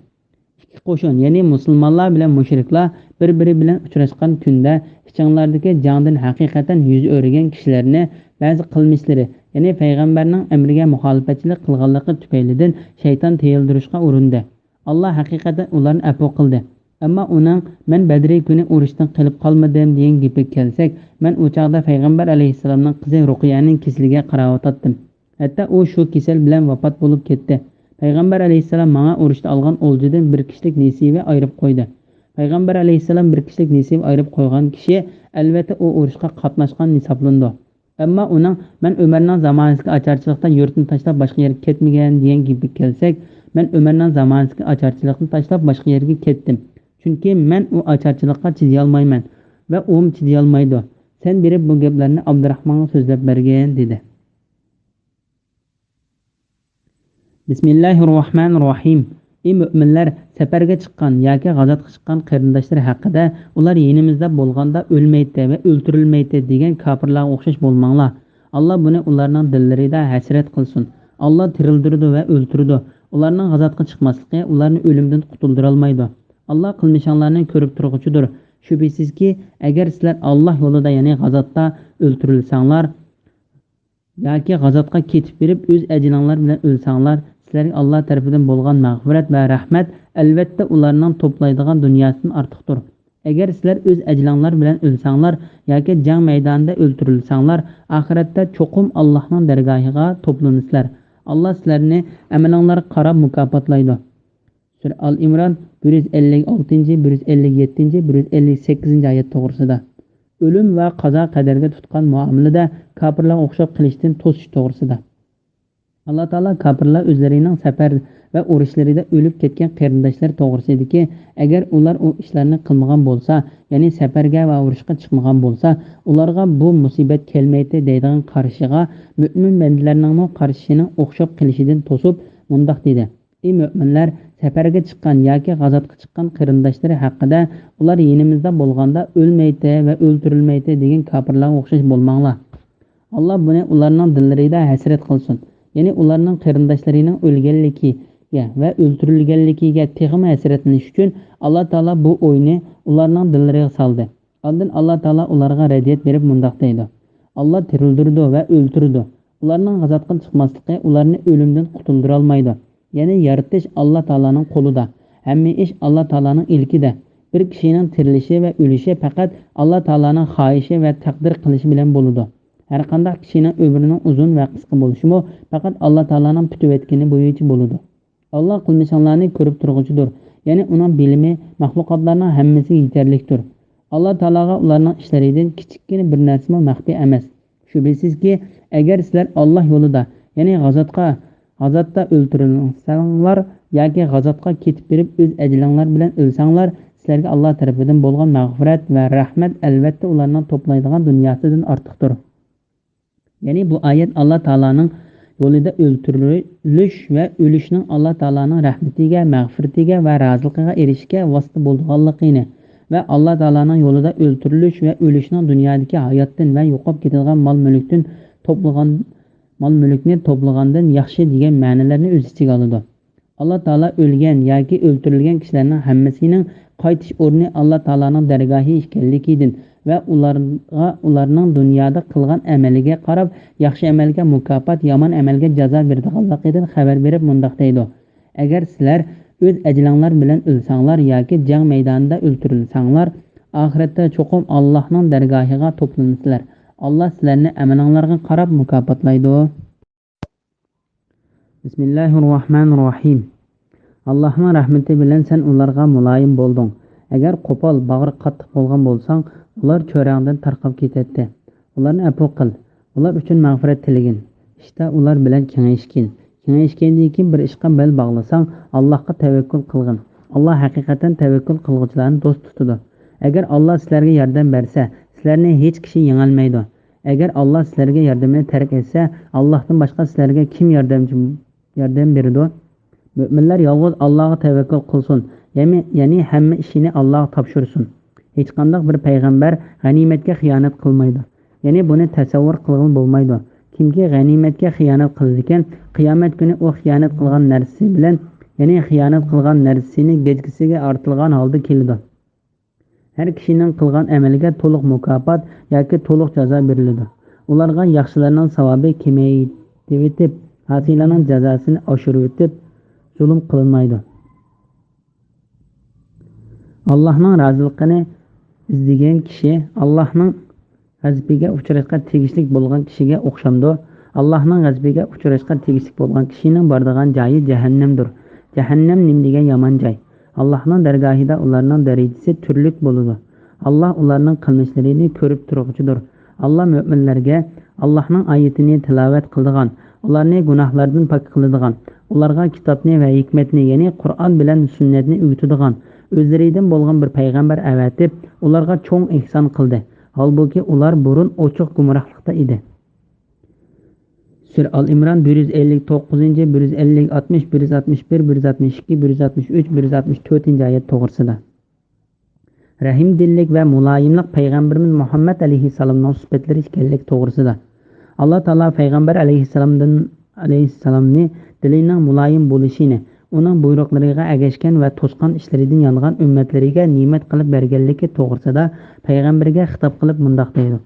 ئىككى قوشۇن، يەنى مۇسۇلمانلار بىلەن مۇشرىكلار بىر-بىرى بىلەن ئۇچراشقان كۈندە، ئىچىڭلاردىكى جەڭدىن ھەقىقەتەن يۈز ئۆرۈگەن كىشىلەرنى بەزى قىلمىشلىرى، يەنى پەيغەمبەرنىڭ ئەمرىگە مۇخالىپەتچىلىك قىلغانلىقى تۈپەيلىدىن شەيتان تىيىلدۈرۈشقا ئۇرۇندى. ئاللا ھەقىقەتەن ئۇلارنى ئەپۇ قىلدى. ئەمما ئۇنىڭ، مەن بەدرى كۈنى ئۇرۇشتىن قېلىپ قالمىدىم، دېگەن گېپىگە كەلسەك، مەن ئۇ چاغدا پەيغەمبەر ئەلەيھىسسالامنىڭ قىزى رۇقىيەنىڭ كېسىلىگە قاراۋاتاتتىم. ھەتتا ئۇ شۇ كېسەل بىلەن ۋاپات بولۇپ كەتتى. پەيغەمبەر ئەلەيھىسسالام ماڭا ئۇرۇشتا ئالغان ئولجىدىن بىر كىشىلىك نېسىۋە ئايرىپ قويدى. پەيغەمبەر ئەلەيھىسسالام بىر كىشىلىك نېسىۋە ئايرىپ قويغان كىشى، ئەلۋەتتە، ئۇ ئۇرۇشقا قاتناشقان ھېسابلىنىدۇ. ئەمما ئۇنىڭ «مەن ئۆمەرنىڭ زامانىسىدىكى ئاچارچىلىقتا يۇرتنى تاشلاپ باشقا يەرگە كەتمىگەن» دېگەن گېپىگە كەلسەك، مەن ئۆمەرنىڭ زامانىسىدىكى ئاچارچىلىقنى تاشلاپ باشقا يەرگە كەتتىم. چۈنكى مەن ئۇ ئاچارچىلىققا چىدىيالمايمەن ۋە ئۇمۇ چىدىيالمايدۇ. سەن بېرىپ بۇ گەپلەرنى ئابدۇراخمانغا سۆزلەپ بەرگىن، دېدى. بىسمىللاھىررەھمانىررەھىم. ئى مۆمىنلەر، سەپەرگە چىققان ياكى غازاتقا چىققان قېرىنداشلىرى ھەققىدە، ئۇلار يېنىمىزدا بولغاندا ئۆلمەيتتى ۋە ئۆلتۈرۈلمەيتتى دېگەن كاپىرلارغا ئوخشاش بولماڭلار. ئاللا بۇنى ئۇلارنىڭ دىللىرىدا ھەسرەت قىلسۇن. ئاللا تىرىلدۈرىدۇ ۋە ئۆلتۈرىدۇ. ئۇلارنىڭ غازاتقا چىقماسلىقى ئۇلارنى ئۆلۈمدىن قۇتۇلدۇرالمايدۇ. ئاللا قىلمىشىڭلارنى كۆرۈپ تۇرغۇچىدۇر. شۈبھىسىزكى، ئەگەر سىلەر ئاللا يولىدا، يەنى غازاتتا ئۆلتۈرۈلسەڭلار، ياكى غازاتقا كېتىپ بېرىپ ئۆز ئەجىلىڭلار بىلەن ئۆلسەڭلار، سىلەرگە ئاللا تەرىپىدىن بولغان مەغپىرەت ۋە رەھمەت، ئەلۋەتتە، ئۇلارنىڭ توپلايدىغان دۇنياسىدىن ئارتۇقتۇر. ئەگەر سىلەر ئۆز ئەجىلىڭلار بىلەن ئۆلسەڭلار ياكى جەڭ مەيدانىدا ئۆلتۈرۈلسەڭلار، ئاخىرەتتە چوقۇم ئاللاھنىڭ دەرگاھىغا توپلىنىسىلەر. ئاللا سىلەرنى ئەمىلىڭلارغا قاراپ مۇكاپاتلايدۇ. سۈرە ئال ئىمران، بىر يۈز ئەللىك ئالتىنچى، بىر يۈز ئەللىك يەتتىنچى، بىر يۈز ئەللىك سەككىزىنچى ئايەت توغرىسىدا. ئۆلۈم ۋە قازا قەدەرگە تۇتقان مۇئامىلىدە كاپىرلارغا ئوخشاپ قېلىشتىن توسۇش توغرىسىدا. ئاللا تائالا كاپىرلار ئۆزلىرىنىڭ سەپەر ۋە ئۇرۇشلىرىدا ئۆلۈپ كەتكەن قېرىنداشلىرى توغرىسىدىكى، ئەگەر ئۇلار ئۇ ئىشلارنى قىلمىغان بولسا، يەنى سەپەرگە ۋە ئۇرۇشقا چىقمىغان بولسا، ئۇلارغا بۇ مۇسىبەت كەلمەيتتى دەيدىغان قارىشىغا مۆمىن بەندىلەرنىڭمۇ قارىشىنىڭ ئوخشاپ قېلىشىدىن توسۇپ مۇنداق دېدى: ئى مۆمىنلەر، سەپەرگە چىققان ياكى غازاتقا چىققان قېرىنداشلىرى ھەققىدە، ئۇلار يېنىمىزدا بولغاندا ئۆلمەيتتى ۋە ئۆلتۈرۈلمەيتتى دېگەن كاپىرلارغا ئوخشاش بولماڭلار. ئاللا بۇنى ئۇلارنىڭ دىللىرىدا ھەسرەت قىلسۇن. يەنى ئۇلارنىڭ قېرىنداشلىرىنىڭ ئۆلگەنلىكىگە ۋە ئۆلتۈرۈلگەنلىكىگە تېخىمۇ ھەسرەتلىنىش ئۈچۈن، ئاللا تائالا بۇ ئوينى ئۇلارنىڭ دىللىرىغا سالدى. ئاندىن ئاللا تائالا ئۇلارغا رەددىيەت بېرىپ مۇنداق دەيدۇ: ئاللا تىرىلدۈرىدۇ ۋە ئۆلتۈرىدۇ. ئۇلارنىڭ غازاتقا چىقماسلىقى ئۇلارنى ئۆلۈمدىن قۇتۇلدۇرالمايدۇ. يەنى يارىتىش ئاللا تائالانىڭ قولىدا. ھەممە ئىش ئاللا تائالانىڭ ئىلكىدە. بىر كىشىنىڭ تىرىلىشى ۋە ئۆلۈشى پەقەت ئاللا تائالانىڭ خاھىشى ۋە تەقدىر قىلىشى بىلەن بولىدۇ. ھەرقانداق كىشىنىڭ ئۆمرىنىڭ ئۇزۇن ۋە قىسقا بولۇشىمۇ پەقەت ئاللا تائالانىڭ پۈتۈۋەتكىنى بويىچە بولىدۇ. ئاللا قىلمىشىڭلارنى كۆرۈپ تۇرغۇچىدۇر، يەنى ئۇنىڭ بىلىمى مەخلۇقاتلارنىڭ ھەممىسىگە يېتەرلىكتۇر. ئاللا تائالاغا ئۇلارنىڭ ئىشلىرىدىن كىچىككىنە بىر نەرسىمۇ مەخپىي ئەمەس. شۈبھىسىزكى، ئەگەر سىلەر ئاللا يولىدا، يەنى غازاتقا، غازاتتا ئۆلتۈرۈلسەڭلار ياكى غازاتقا كېتىپ بېرىپ ئۆز ئەجىلىڭلار بىلەن ئۆلسەڭلار، سىلەرگە ئاللا تەرىپىدىن بولغان مەغپىرەت ۋە رەھمەت، ئەلۋەتتە، ئۇلارنىڭ توپلايدىغان دۇنياسىدىن ئارتۇقتۇر. يەنى بۇ ئايەت ئاللا تائالانىڭ يولىدا ئۆلتۈرۈلۈش ۋە ئۆلۈشنىڭ ئاللا تائالانىڭ رەھمىتىگە، مەغپىرىتىگە ۋە رازىلىقىغا ئېرىشىشكە ۋاسىتە بولىدىغانلىقىنى ۋە ئاللا تائالانىڭ يولىدا ئۆلتۈرۈلۈش ۋە ئۆلۈشنىڭ دۇنيادىكى ھاياتتىن ۋە يوقاپ كېتىدىغان مال-مۈلۈكتىن توپلىغان، مال-مۈلۈكنى توپلىغاندىن ياخشى دېگەن مەنىلەرنى ئۆز ئىچىگە ئالىدۇ. ئاللا تائالا ئۆلگەن ياكى ئۆلتۈرۈلگەن كىشىلەرنىڭ ھەممىسىنىڭ قايتىش ئورنى ئاللا تائالانىڭ دەرگاھى ئىكەنلىكىدىن ۋە ئۇلارغا ئۇلارنىڭ دۇنيادا قىلغان ئەمەلىگە قاراپ، ياخشى ئەمەلگە مۇكاپات، يامان ئەمەلگە جازا بېرىدىغانلىقىدىن خەۋەر بېرىپ مۇنداق دەيدۇ: ئەگەر سىلەر ئۆز ئەجىلىڭلار بىلەن ئۆلسەڭلار ياكى جەڭ مەيدانىدا ئۆلتۈرۈلسەڭلار، ئاخىرەتتە چوقۇم ئاللاھنىڭ دەرگاھىغا توپلىنىسىلەر. ئاللا سىلەرنى ئەمىلىڭلارغا قاراپ مۇكاپاتلايدۇ. بىسمىللاھىررەھمانىررەھىم. ئاللاھنىڭ رەھمىتى بىلەن سەن ئۇلارغا مۇلايىم بولدۇڭ. ئەگەر قوپال، باغرى قاتتىق بولغان بولساڭ، ئۇلار چۆرەڭدىن تارقاپ كېتەتتى. ئۇلارنى ئەپۇ قىل. ئۇلار ئۈچۈن مەغپىرەت تىلىگىن. ئىشتا ئۇلار بىلەن كېڭەشكىن. كېڭەشكەندىن كېيىن بىر ئىشقا بەل باغلىساڭ، ئاللاھقا تەۋەككۈل قىلغىن. ئاللاھ ھەقىقەتەن تەۋەككۈل قىلغۇچىلارنى دوست تۇتىدۇ. ئەگەر ئاللاھ سىلەرگە ياردەم بەرسە، سىلەرنى ھېچ كىشى يېڭەلمەيدۇ. ئەگەر ئاللاھ سىلەرگە ياردىمىنى تەرك ئەتسە، ئاللاھتىن باشقا سىلەرگە كىم ياردەمچى، ياردەم بېرىدۇ؟ مۆمىنلەر يالغۇز ئاللاھقا تەۋەككۈل قىلسۇن، يەنى، يەنى ھەممە ئىشىنى ئاللاھقا تاپشۇرسۇن. ھېچقانداق بىر پەيغەمبەر غەنىيمەتكە خىيانەت قىلمايدۇ. يەنى بۇنى تەسەۋۋۇر قىلغىلى بولمايدۇ. كىمكى غەنىيمەتكە خىيانەت قىلىدىكەن، قىيامەت كۈنى ئۇ خىيانەت قىلغان نەرسىسى بىلەن، يەنى خىيانەت قىلغان نەرسىسىنى گەجگىسىگە ئارتىلغان ھالدا كېلىدۇ. ھەر كىشىنىڭ قىلغان ئەمىلىگە تولۇق مۇكاپات ياكى تولۇق جازا بېرىلىدۇ. ئۇلارغا ياخشىلارنىڭ ساۋابى كېمەيتىۋېتىپ، ئاسىيلارنىڭ جازاسىنى ئاشۇرۇۋېتىپ، زۇلۇم قىلىنمايدۇ. ئاللاھنىڭ رازىلىقىنى ئىزدىگەن كىشى ئاللاھنىڭ غەزىپىگە ئۇچراشقا تېگىشلىك بولغان كىشىگە ئوخشامدۇ؟ ئاللاھنىڭ غەزىپىگە ئۇچراشقا تېگىشلىك بولغان كىشىنىڭ بارىدىغان جايى جەھەننەمدۇر. جەھەننەم نېمىدېگەن يامان جاي! ئاللاھنىڭ دەرگاھىدا ئۇلارنىڭ دەرىجىسى تۈرلۈك بولىدۇ. ئاللاھ ئۇلارنىڭ قىلمىشلىرىنى كۆرۈپ تۇرغۇچىدۇر. ئاللاھ مۆمىنلەرگە ئاللاھنىڭ ئايىتىنى تىلاۋەت قىلىدىغان، ئۇلارنى گۇناھلاردىن پاك قىلىدىغان، ئۇلارغا كىتابنى ۋە ھېكمەتنى، يەنى قۇرئان بىلەن سۈننەتنى ئۆگىتىدىغان، ئۆزلىرىدىن بولغان بىر پەيغەمبەر ئەۋەتىپ، ئۇلارغا چوڭ ئېھسان قىلدى. ھالبۇكى، ئۇلار بۇرۇن ئوچۇق گۇمراھلىقتا ئىدى. سۈرە ئال ئىمران، بىر يۈز ئەللىك توققۇزىنچى، بىر يۈز ئەللىك، ئاتمىش، بىر يۈز ئاتمىش بىر، بىر يۈز ئاتمىش ئىككى، بىر يۈز ئاتمىش ئۈچ، بىر يۈز ئاتمىش تۆتىنچى ئايەت توغرىسىدا. رەھىمدىللىك ۋە مۇلايىملىق پەيغەمبىرىمىز مۇھەممەد ئەلەيھىسسالامنىڭ سۈپەتلىرى ئىكەنلىكى توغرىسىدا. ئاللا تائالا پەيغەمبەر ئەلەيھىسسالامدىن، ئەلەيھىسسالامنى دىلىنىڭ مۇلايىم بولۇشىنى، ئۇنىڭ بۇيرۇقلىرىغا ئەگەشكەن ۋە توسقان ئىشلىرىدىن يانغان ئۈممەتلىرىگە نېمەت قىلىپ بەرگەنلىكى توغرىسىدا پەيغەمبىرگە خىتاب قىلىپ مۇنداق دەيدۇ: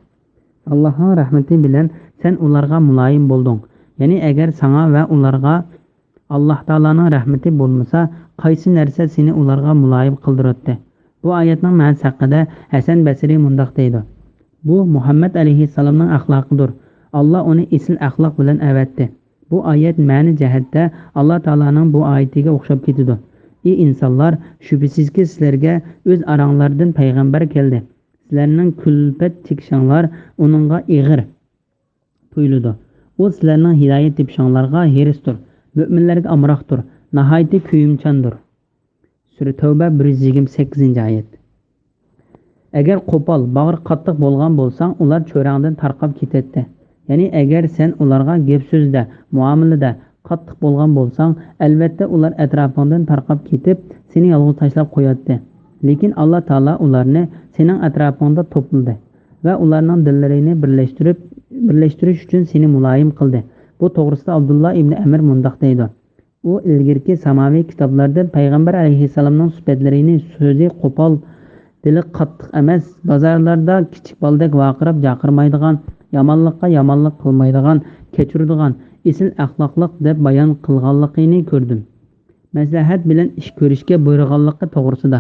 ئاللاھنىڭ رەھمىتى بىلەن سەن ئۇلارغا مۇلايىم بولدۇڭ. يەنى ئەگەر ساڭا ۋە ئۇلارغا ئاللاھ تائالانىڭ رەھمىتى بولمىسا، قايسى نەرسە سېنى ئۇلارغا مۇلايىم قىلدۇراتتى؟ بۇ ئايەتنىڭ مەنىسى ھەققىدە ھەسەن بەسرى مۇنداق دەيدۇ: بۇ مۇھەممەد ئەلەيھىسسالامنىڭ ئەخلاقىدۇر. ئاللاھ ئۇنى ئېسىل ئەخلاق بىلەن ئەۋەتتى. بۇ ئايەت مەنە جەھەتتە ئاللاھ تائالانىڭ بۇ ئايىتىگە ئوخشاپ كېتىدۇ. ئى ئىنسانلار، شۈبھىسىزكى سىلەرگە ئۆز ئاراڭلاردىن پەيغەمبەر كەلدى. سىلەرنىڭ كۈلپەت چېكىشىڭلار ئۇنىڭغا ئېغىر تۇيۇلىدۇ. ئۇ سىلەرنىڭ ھىدايەت تېپىشىڭلارغا ھېرىستۇر، مۆمىنلەرگە ئامراقتۇر، ناھايىتى كۆيۈمچاندۇر. سۈرە تەۋبە، بىر يۈز يىگىرمە سەككىزىنچى ئايەت. ئەگەر قوپال، باغرى قاتتىق بولغان بولساڭ، ئۇلار چۆرەڭدىن تارقاپ كېتەتتى. يەنى ئەگەر سەن ئۇلارغا گەپ-سۆزدە، مۇئامىلىدە قاتتىق بولغان بولساڭ، ئەلۋەتتە ئۇلار ئەتراپىڭدىن تارقاپ كېتىپ، سېنى يالغۇز تاشلاپ قوياتتى. لېكىن ئاللا تائالا ئۇلارنى سېنىڭ ئەتراپىڭدا توپلىدى ۋە ئۇلارنىڭ دىللىرىنى بىرلەشتۈرۈپ، بىرلەشتۈرۈش ئۈچۈن سېنى مۇلايىم قىلدى. بۇ توغرىسىدا ئابدۇللا ئىبنى ئەمىر مۇنداق دەيدۇ: ئۇ ئىلگىرىكى ساماۋىي كىتابلاردىن پەيغەمبەر ئەلەيھىسسالامنىڭ سۈپەتلىرىنى، سۆزى قوپال، دىلى قاتتىق ئەمەس، بازارلاردا كىچىك بالىدەك ۋارقىراپ جاقىرمايدىغان، يامانلىققا يامانلىق قىلمايدىغان، كەچۈرىدىغان، ئېسىل ئەخلاقلىق دەپ بايان قىلغانلىقىنى كۆردۈم. مەسلىھەت بىلەن ئىش كۆرۈشكە بۇيرۇغانلىقى توغرىسىدا.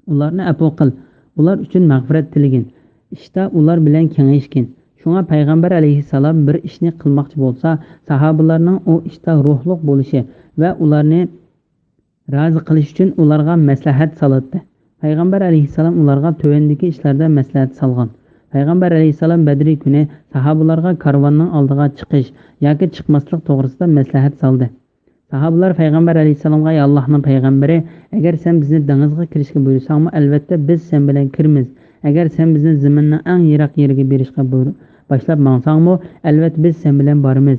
ئۇلارنى ئەپۇ قىل، ئۇلار ئۈچۈن مەغپىرەت تىلىگىن، ئىشتا ئۇلار بىلەن كېڭەشكىن. شۇڭا پەيغەمبەر ئەلەيھىسسالام بىر ئىشنى قىلماقچى بولسا، ساھابىلارنىڭ ئۇ ئىشتا روھلۇق بولۇشى ۋە ئۇلارنى رازى قىلىش ئۈچۈن ئۇلارغا مەسلىھەت سالاتتى. پەيغەمبەر ئەلەيھىسسالام ئۇلارغا تۆۋەندىكى ئىشلاردا مەسلىھەت سالغان. پەيغەمبەر ئەلەيھىسسالام بەدرى كۈنى ساھابىلارغا كارۋاننىڭ ئالدىغا چىقىش ياكى چىقماسلىق توغرىسىدا مەسلىھەت سالدى. ساھابىلار پەيغەمبەر ئەلەيھىسسالامغا: «ئەي ئاللاھنىڭ پەيغەمبىرى، ئەگەر سەن بىزنى دېڭىزغا كىرىشكە بۇيرۇساڭمۇ، ئەلۋەتتە بىز سەن بىلەن كىرىمىز. ئەگەر سەن بىزنى زېمىننىڭ ئەڭ يىراق يېرىگە بېرىشقا بۇيرۇ-، باشلاپ ماڭساڭمۇ، ئەلۋەتتە بىز سەن بىلەن بارىمىز.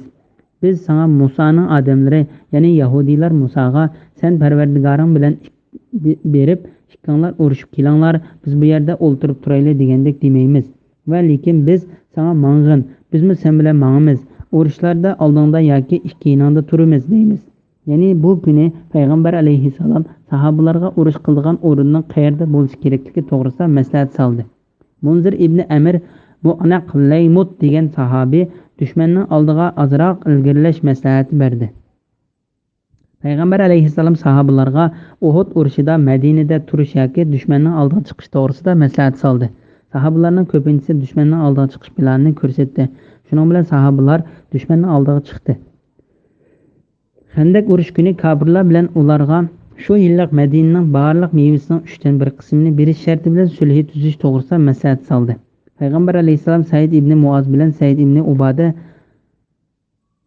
بىز ساڭا مۇسانىڭ ئادەملىرى، يەنى يەھۇدىيلار مۇساغا، سەن پەرۋەردىگارىڭ بىلەن ئىك-، بې-، بېرىپ ئىككىڭلار ئۇرۇشۇپ كېلىڭلار، بىز بۇ يەردە ئولتۇرۇپ تۇرايلى دېگەندەك دېمەيمىز. ۋە لېكىن بىز ساڭا ماڭغىن، بىزمۇ سەن بىلەن ماڭىمىز، ئۇرۇشلاردا ئالدىڭدا ياكى ئىككى يېنىڭدا تۇرىمىز» دەيمىز. يەنى بۇ كۈنى پەيغەمبەر ئەلەيھىسسالام ساھابىلارغا ئۇرۇش قىلىدىغان ئورۇننىڭ قەيەردە بولۇشى كېرەكلىكى توغرىسىدا مەسلىھەت سالدى. مۇنزىر ئىبنى ئەمىر مۇئەنەق لەيمۇت دېگەن ساھابى دۈشمەننىڭ ئالدىغا ئازراق ئىلگىرىلەش مەسلىھەتى بەردى. پەيغەمبەر ئەلەيھىسسالام ساھابىلارغا ئۇھۇد ئۇرۇشىدا مەدىنىدە تۇرۇش ياكى دۈشمەننىڭ ئالدىغا چىقىش توغرىسىدا مەسلىھەت سالدى. ساھابىلارنىڭ كۆپىنچىسى دۈشمەننىڭ ئالدىغا چىقىش پىلانىنى كۆرسەتتى. شۇنىڭ بىلەن ساھابىلار دۈشمەننىڭ ئالدىغا چىقتى. خەندەك ئۇرۇش كۈنى كاپىرلار بىلەن ئۇلارغا شۇ يىللىق مەدىنىنىڭ بارلىق مېۋىسىنىڭ ئۈچتىن بىر قىسمىنى بېرىش شەرتى بىلەن سۈلھى تۈزۈش توغرىسىدا مەسلىھەت سالدى. پەيغەمبەر ئەلەيھىسسالام سەئىد ئىبنى مۇئاز بىلەن سەئىد ئىبنى ئۇبادە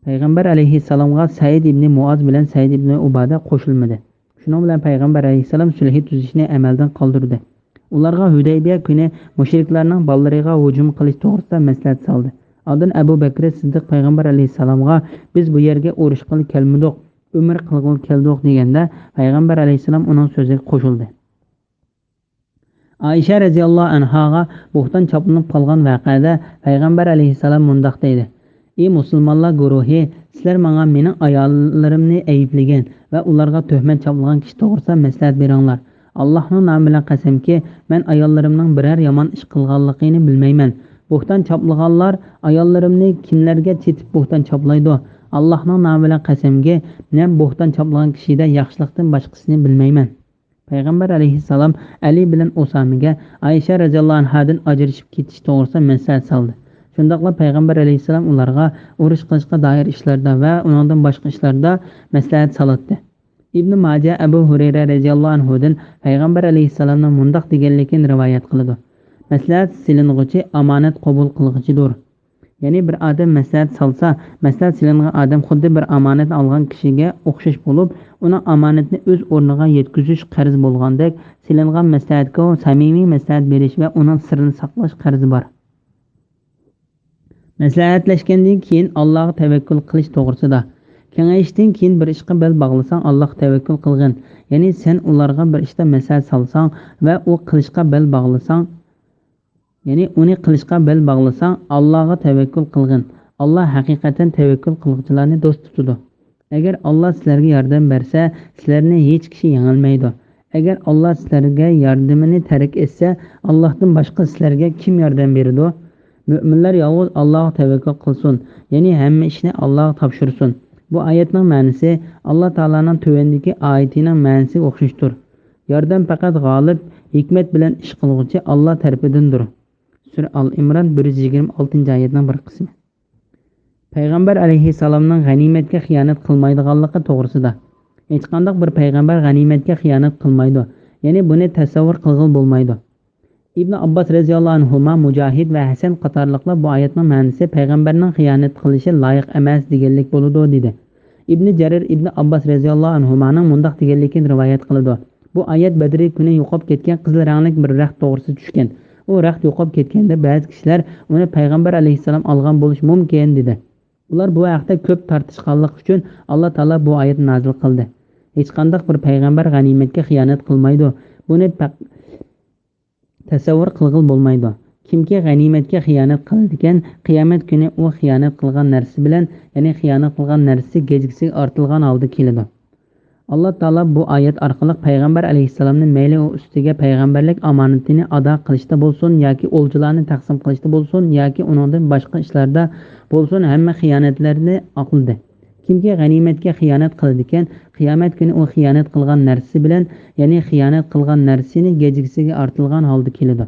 پەيغەمبەر ئەلەيھىسسالامغا سەئىد ئىبنى مۇئاز بىلەن سەئىد ئىبنى ئۇبادە قوشۇلمىدى. شۇنىڭ بىلەن پەيغەمبەر ئەلەيھىسسالام سۈلھى تۈزۈشنى ئەمەلدىن قالدۇردى. ئۇلارغا ھۈدەيبىيە كۈنى مۇشرىكلارنىڭ بالىلىرىغا ھۇجۇم قىلىش توغرىسىدا مەسلىھەت سالدى. ئاندىن ئەبۇ بەكرى سىددىق پەيغەمبەر ئەلەيھىسسالامغا: «بىز بۇ يەرگە ئۇرۇش قىلغىلى كەلمىدۇق، ئۆمرە قىلغىلى كەلدۇق» دېگەندە، پەيغەمبەر ئەلەيھىسسالام ئۇنىڭ سۆزىگە قوشۇلدى. ئائىشە رەزىياللاھۇ ئەنھاغا بوھتان چاپلىنىپ قالغان ۋەقەدە پەيغەمبەر ئەلەيھىسسالام مۇنداق دەيدۇ: «ئى مۇسۇلمانلار گۇرۇھى، سىلەر ماڭا مېنىڭ ئاياللىرىمنى ئەيىبلىگەن ۋە ئۇلارغا تۆھمەت چاپلىغان كىشى توغرىسىدا مەسلىھەت بېرىڭلار. ئاللاھنىڭ نامى بىلەن قەسەمكى، مەن ئاياللىرىمنىڭ بىرەر يامان ئىش قىلغانلىقىنى بىلمەيمەن. بوھتان چاپلىغانلار ئاياللىرىمنى كىملەرگە چېتىپ بوھتان چاپلايدۇ؟ ئاللاھنىڭ نامى بىلەن قەسەمكى، مەن بوھتان چاپلىغان كىشىدە ياخشىلىقتىن باشقىسىنى بىلمەيمەن.» پەيغەمبەر ئەلەيھىسسالام ئەلى بىلەن ئۇسامىگە ئائىشە رەزىياللاھۇ ئەنھادىن ئاجرىشىپ كېتىش توغرىسىدا مەسلىھەت سالدى. شۇنداقلا پەيغەمبەر ئەلەيھىسسالام ئۇلارغا ئۇرۇش قىلىشقا دائىر ئىشلاردا ۋە ئۇنىڭدىن باشقا ئىشلاردا مەسلىھەت سالاتتى. ئىبنى ماجە ئەبۇ ھۇرەيرە رەزىياللاھۇ ئەنھۇدىن پەيغەمبەر ئەلەيھىسسالامنىڭ مۇنداق دېگەنلىكىنى رىۋايەت قىلىدۇ: مەسلىھەت سېلىنغۇچى ئامانەت قوبۇل قىلغۇچىدۇر. يەنى بىر ئادەم مەسلىھەت سالسا، مەسلىھەت سېلىنغان ئادەم خۇددى بىر ئامانەت ئالغان كىشىگە ئوخشاش بولۇپ، ئۇنىڭ ئامانەتنى ئۆز ئورنىغا يەتكۈزۈش قەرزى بولغاندەك، سېلىنغان مەسلىھەتكە سەمىمىي مەسلىھەت بېرىش ۋە ئۇنىڭ سىرىنى ساقلاش قەرزى بار. مەسلىھەتلەشكەندىن كېيىن ئاللاغا تەۋەككۈل قىلىش توغرىسىدا. كېڭىشىشتىن كېيىن بىر ئىشقا بەل باغلىساڭ، ئاللاغا تەۋەككۈل قىلغىن. يەنى سەن ئۇلارغا بىر ئىشتا مەسلىھەت سالساڭ ۋە ئۇ قىلىشقا بەل باغلىساڭ، يەنى ئۇنى قىلىشقا بەل باغلىساڭ، ئاللاغا تەۋەككۈل قىلغىن. ئاللا ھەقىقەتەن تەۋەككۈل قىلغۇچىلارنى دوست تۇتىدۇ. ئەگەر ئاللا سىلەرگە ياردەم بەرسە، سىلەرنى ھېچ كىشى يېڭەلمەيدۇ. ئەگەر ئاللا سىلەرگە ياردىمىنى تەرك ئەتسە، ئاللاھتىن باشقا سىلەرگە كىم ياردەم بېرىدۇ؟ مۆمىنلەر يالغۇز ئاللاغا تەۋەككۈل قىلسۇن، يەنى ھەممە ئىشنى ئاللاغا تاپشۇرسۇن. بۇ ئايەتنىڭ مەنىسى ئاللا تائالانىڭ تۆۋەندىكى ئايىتىنىڭ مەنىسىگە ئوخشاشتۇر. ياردەم پەقەت غالىب، ھېكمەت بىلەن ئىش قىلغۇچى ئاللا تەرىپىدىندۇر. سۈرە ئال ئىمران، بىر يۈز يىگىرمە ئالتىنچى ئايەتنىڭ بىر قىسمى. پەيغەمبەر ئەلەيھىسسالامنىڭ غەنىيمەتكە خىيانەت قىلمايدىغانلىقى توغرىسىدا. ھېچقانداق بىر پەيغەمبەر غەنىيمەتكە خىيانەت قىلمايدۇ، يەنى بۇنى تەسەۋۋۇر قىلغىلى بولمايدۇ. ئىبن ئابباس رەزىياللاھۇ ئەنھۇما، مۇجاھىد ۋە ھەسەن قاتارلىقلار بۇ ئايەتنىڭ مەنىسى پەيغەمبەرنىڭ خىيانەت قىلىشى لايىق ئەمەس دېگەنلىك بولىدۇ، دېدى. ئىبنى جەرىر ئىبنى ئابباس رەزىياللاھۇ ئەنھۇمانىڭ مۇنداق دېگەنلىكىنى رىۋايەت قىلىدۇ: بۇ ئايەت بەدرى كۈنى يوقاپ كەتكەن قىزىل رەڭلىك بىر رەخت توغرىسىدا چۈشكەن. ئۇ رەخت يوقاپ كەتكەندە بەزى كىشىلەر ئۇنى پەيغەمبەر ئەلەيھىسسالام ئالغان بولۇشى مۇمكىن، دېدى. ئۇلار بۇ ھەقتە كۆپ تارتىشقانلىقى ئۈچۈن ئاللا تائالا بۇ ئايەتنى نازىل قىلدى: ھېچقانداق بىر پەيغەمبەر غەنىيمەتكە خىيانەت قىلمايدۇ. بۇنى پەق-، تەسەۋۋۇر قىلغىلى بولمايدۇ. كىمكى غەنىيمەتكە خىيانەت قىلىدىكەن، قىيامەت كۈنى ئۇ خىيانەت قىلغان نەرسىسى بىلەن، يەنى خىيانەت قىلغان نەرسىسى گەجگىسىگە ئارتىلغان ھالدا كېلىدۇ. ئاللا تائالا بۇ ئايەت ئارقىلىق پەيغەمبەر ئەلەيھىسسالامنى مەيلى ئۇ ئۈستىگە پەيغەمبەرلىك ئامانىتىنى ئادا قىلىشتا بولسۇن ياكى ئولجىلارنى تەقسىم قىلىشتا بولسۇن ياكى ئۇنىڭدىن باشقا ئىشلاردا بولسۇن، ھەممە خىيانەتلەرنى ئاقلىدى. كىمكى غەنىيمەتكە خىيانەت قىلىدىكەن، قىيامەت كۈنى ئۇ خىيانەت قىلغان نەرسىسى بىلەن، يەنى خىيانەت قىلغان نەرسىسىنى گەجگىسىگە ئارتىلغان ھالدا كېلىدۇ.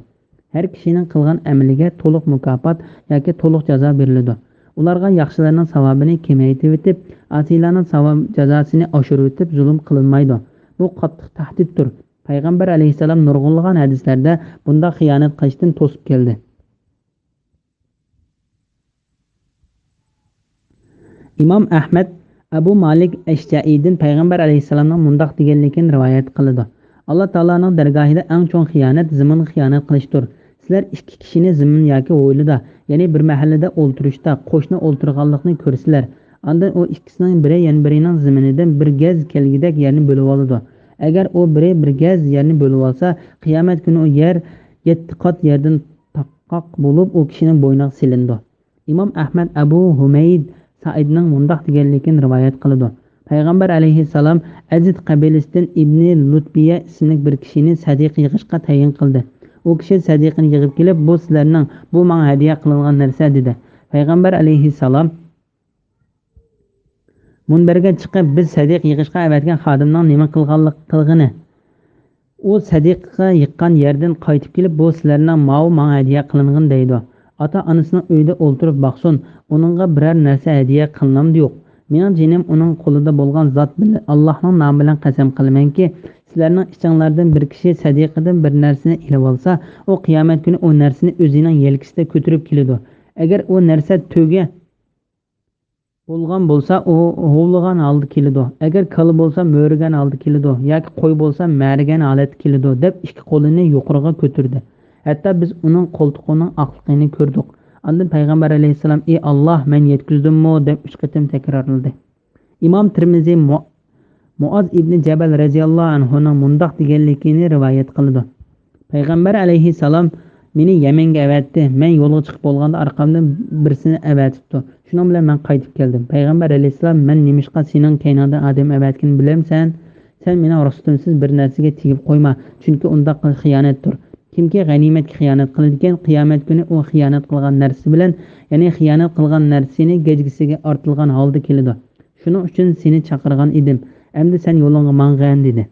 ھەر كىشىنىڭ قىلغان ئەمىلىگە تولۇق مۇكاپات ياكى تولۇق جازا بېرىلىدۇ. ئۇلارغا ياخشىلارنىڭ ساۋابىنى كېمەيتىۋېتىپ، ئاسىيلارنىڭ ساۋاب جازاسىنى ئاشۇرۇۋېتىپ زۇلۇم قىلىنمايدۇ. بۇ قاتتىق تەھدىتتۇر. پەيغەمبەر ئەلەيھىسسالام نۇرغۇنلىغان ھەدىسلەردە بۇنداق خىيانەت قىلىشتىن توسۇپ كەلدى. ئىمام ئەھمەد ئەبۇ مالىك ئەشجەئىدىن پەيغەمبەر ئەلەيھىسسالامنىڭ مۇنداق دېگەنلىكىنى رىۋايەت قىلىدۇ: ئاللا تائالانىڭ دەرگاھىدا ئەڭ چوڭ خىيانەت زىمىنغا خىيانەت قىلىشتۇر. سىلەر ئىككى كىشىنى زىمىن ياكى ھويلىدا، يەنى بىر مەھەللىدە ئولتۇرۇشتا قوشنا ئولتۇرغانلىقنى كۆرسىلەر، ئاندىن ئۇ ئىككىسىنىڭ بىرى يەنە بىرىنىڭ زىمىنىدىن بىر گەز كەلگۈدەك يەرنى بۆلۈۋالىدۇ. ئەگەر ئۇ بىرى بىر گەز يەرنى بۆلۈۋالسا، قىيامەت كۈنى ئۇ يەر يەتتە قات يەردىن تاقاق بولۇپ، ئۇ كىشىنىڭ بوينىغا سېلىنىدۇ. ئىمام ئەھمەد ئەبۇ ھۇمەيد سائىدنىڭ مۇنداق دېگەنلىكىنى رىۋايەت قىلىدۇ: پەيغەمبەر ئەلەيھىسسالام ئەزىد قەبىلىسىدىن ئىبنى لۇتبىيە ئىسىملىك بىر كىشىنى سەدىقە يىغىشقا تەيىن قىلدى. ئۇ كىشى سەدىقىنى يىغىپ كېلىپ، بۇ سىلەرنىڭ، بۇ ماڭا ھەدىيە قىلىنغان نەرسە، دېدى. پەيغەمبەر ئەلەيھىسسالام مۇنبەرگە چىقىپ، بىز سەدىقە يىغىشقا ئەۋەتكەن خادىمنىڭ نېمە قىلغانلىق قىلغىنى؟ ئۇ سەدىقە يىغقان يەردىن قايتىپ كېلىپ، بۇ سىلەرنىڭ، ماۋۇ ماڭا ھەدىيە قىلىنغىنى دەيدۇ. ئاتا-ئانىسىنىڭ ئۆيىدە ئولتۇرۇپ باقسۇن، ئۇنىڭغا بىرەر نەرسە ھەدىيە قىلىنامدۇ يوق؟ مېنىڭ جېنىم ئۇنىڭ قولىدا بولغان زات بىلەن، ئاللاھنىڭ نامى بىلەن قەسەم قىلىمەنكى، سىلەرنىڭ ئىچىڭلاردىن بىر كىشى سەدىقىدىن بىر نەرسىنى ئېلىۋالسا، ئۇ قىيامەت كۈنى ئۇ نەرسىنى ئۆزىنىڭ يەلكىسىدە كۆتۈرۈپ كېلىدۇ. ئەگەر ئۇ نەرسە تۆگە بولغان بولسا، ئۇ ھۇۋلىغان ھالدا كېلىدۇ. ئەگەر كالا بولسا، مۆرىگەن ھالدا كېلىدۇ ياكى قوي بولسا، مەرىگەن ھالەتتە كېلىدۇ، دەپ ئىككى قولىنى يۇقىرىغا كۆتۈردى. ھەتتا بىز ئۇنىڭ قولتۇقىنىڭ ئاقلىقىنى كۆردۇق. ئاندىن پەيغەمبەر ئەلەيھىسسالام، ئى ئاللاھ، مەن يەتكۈزدۈممۇ؟ دەپ ئۈچ قېتىم تەكرارلىدى. ئىمام تىرمىزى مۇ-، مۇئاز ئىبنى جەبەل رەزىياللاھۇ ئەنھۇنىڭ مۇنداق دېگەنلىكىنى رىۋايەت قىلىدۇ: پەيغەمبەر ئەلەيھىسسالام مېنى يەمەنگە ئەۋەتتى. مەن يولغا چىقىپ بولغاندا ئارقامدىن بىرسىنى ئەۋەتىپتۇ. شۇنىڭ بىلەن مەن قايتىپ كەلدىم. پەيغەمبەر ئەلەيھىسسالام، مەن نېمىشقا سېنىڭ كەينىڭدىن ئادەم ئەۋەتكىنىمنى بىلەمسەن؟ سەن مېنىڭ رۇخسىتىمسىز بىر نەرسىگە تېگىپ قويما، چۈنكى ئۇنداق قىلىش خىيانەتتۇر. كىمكى غەنىيمەتكە خىيانەت قىلىدىكەن، قىيامەت كۈنى ئۇ خىيانەت قىلغان نەرسىسى بىلەن، يەنى خىيانەت قىلغان نەرسىسىنى گەجگىسىگە ئارتىلغان ھالدا كېلىدۇ. شۇنىڭ ئۈچۈن سېنى چاقىرغان ئىدىم. ئەمدى سەن يولۇڭغا ماڭغىن، دېدى.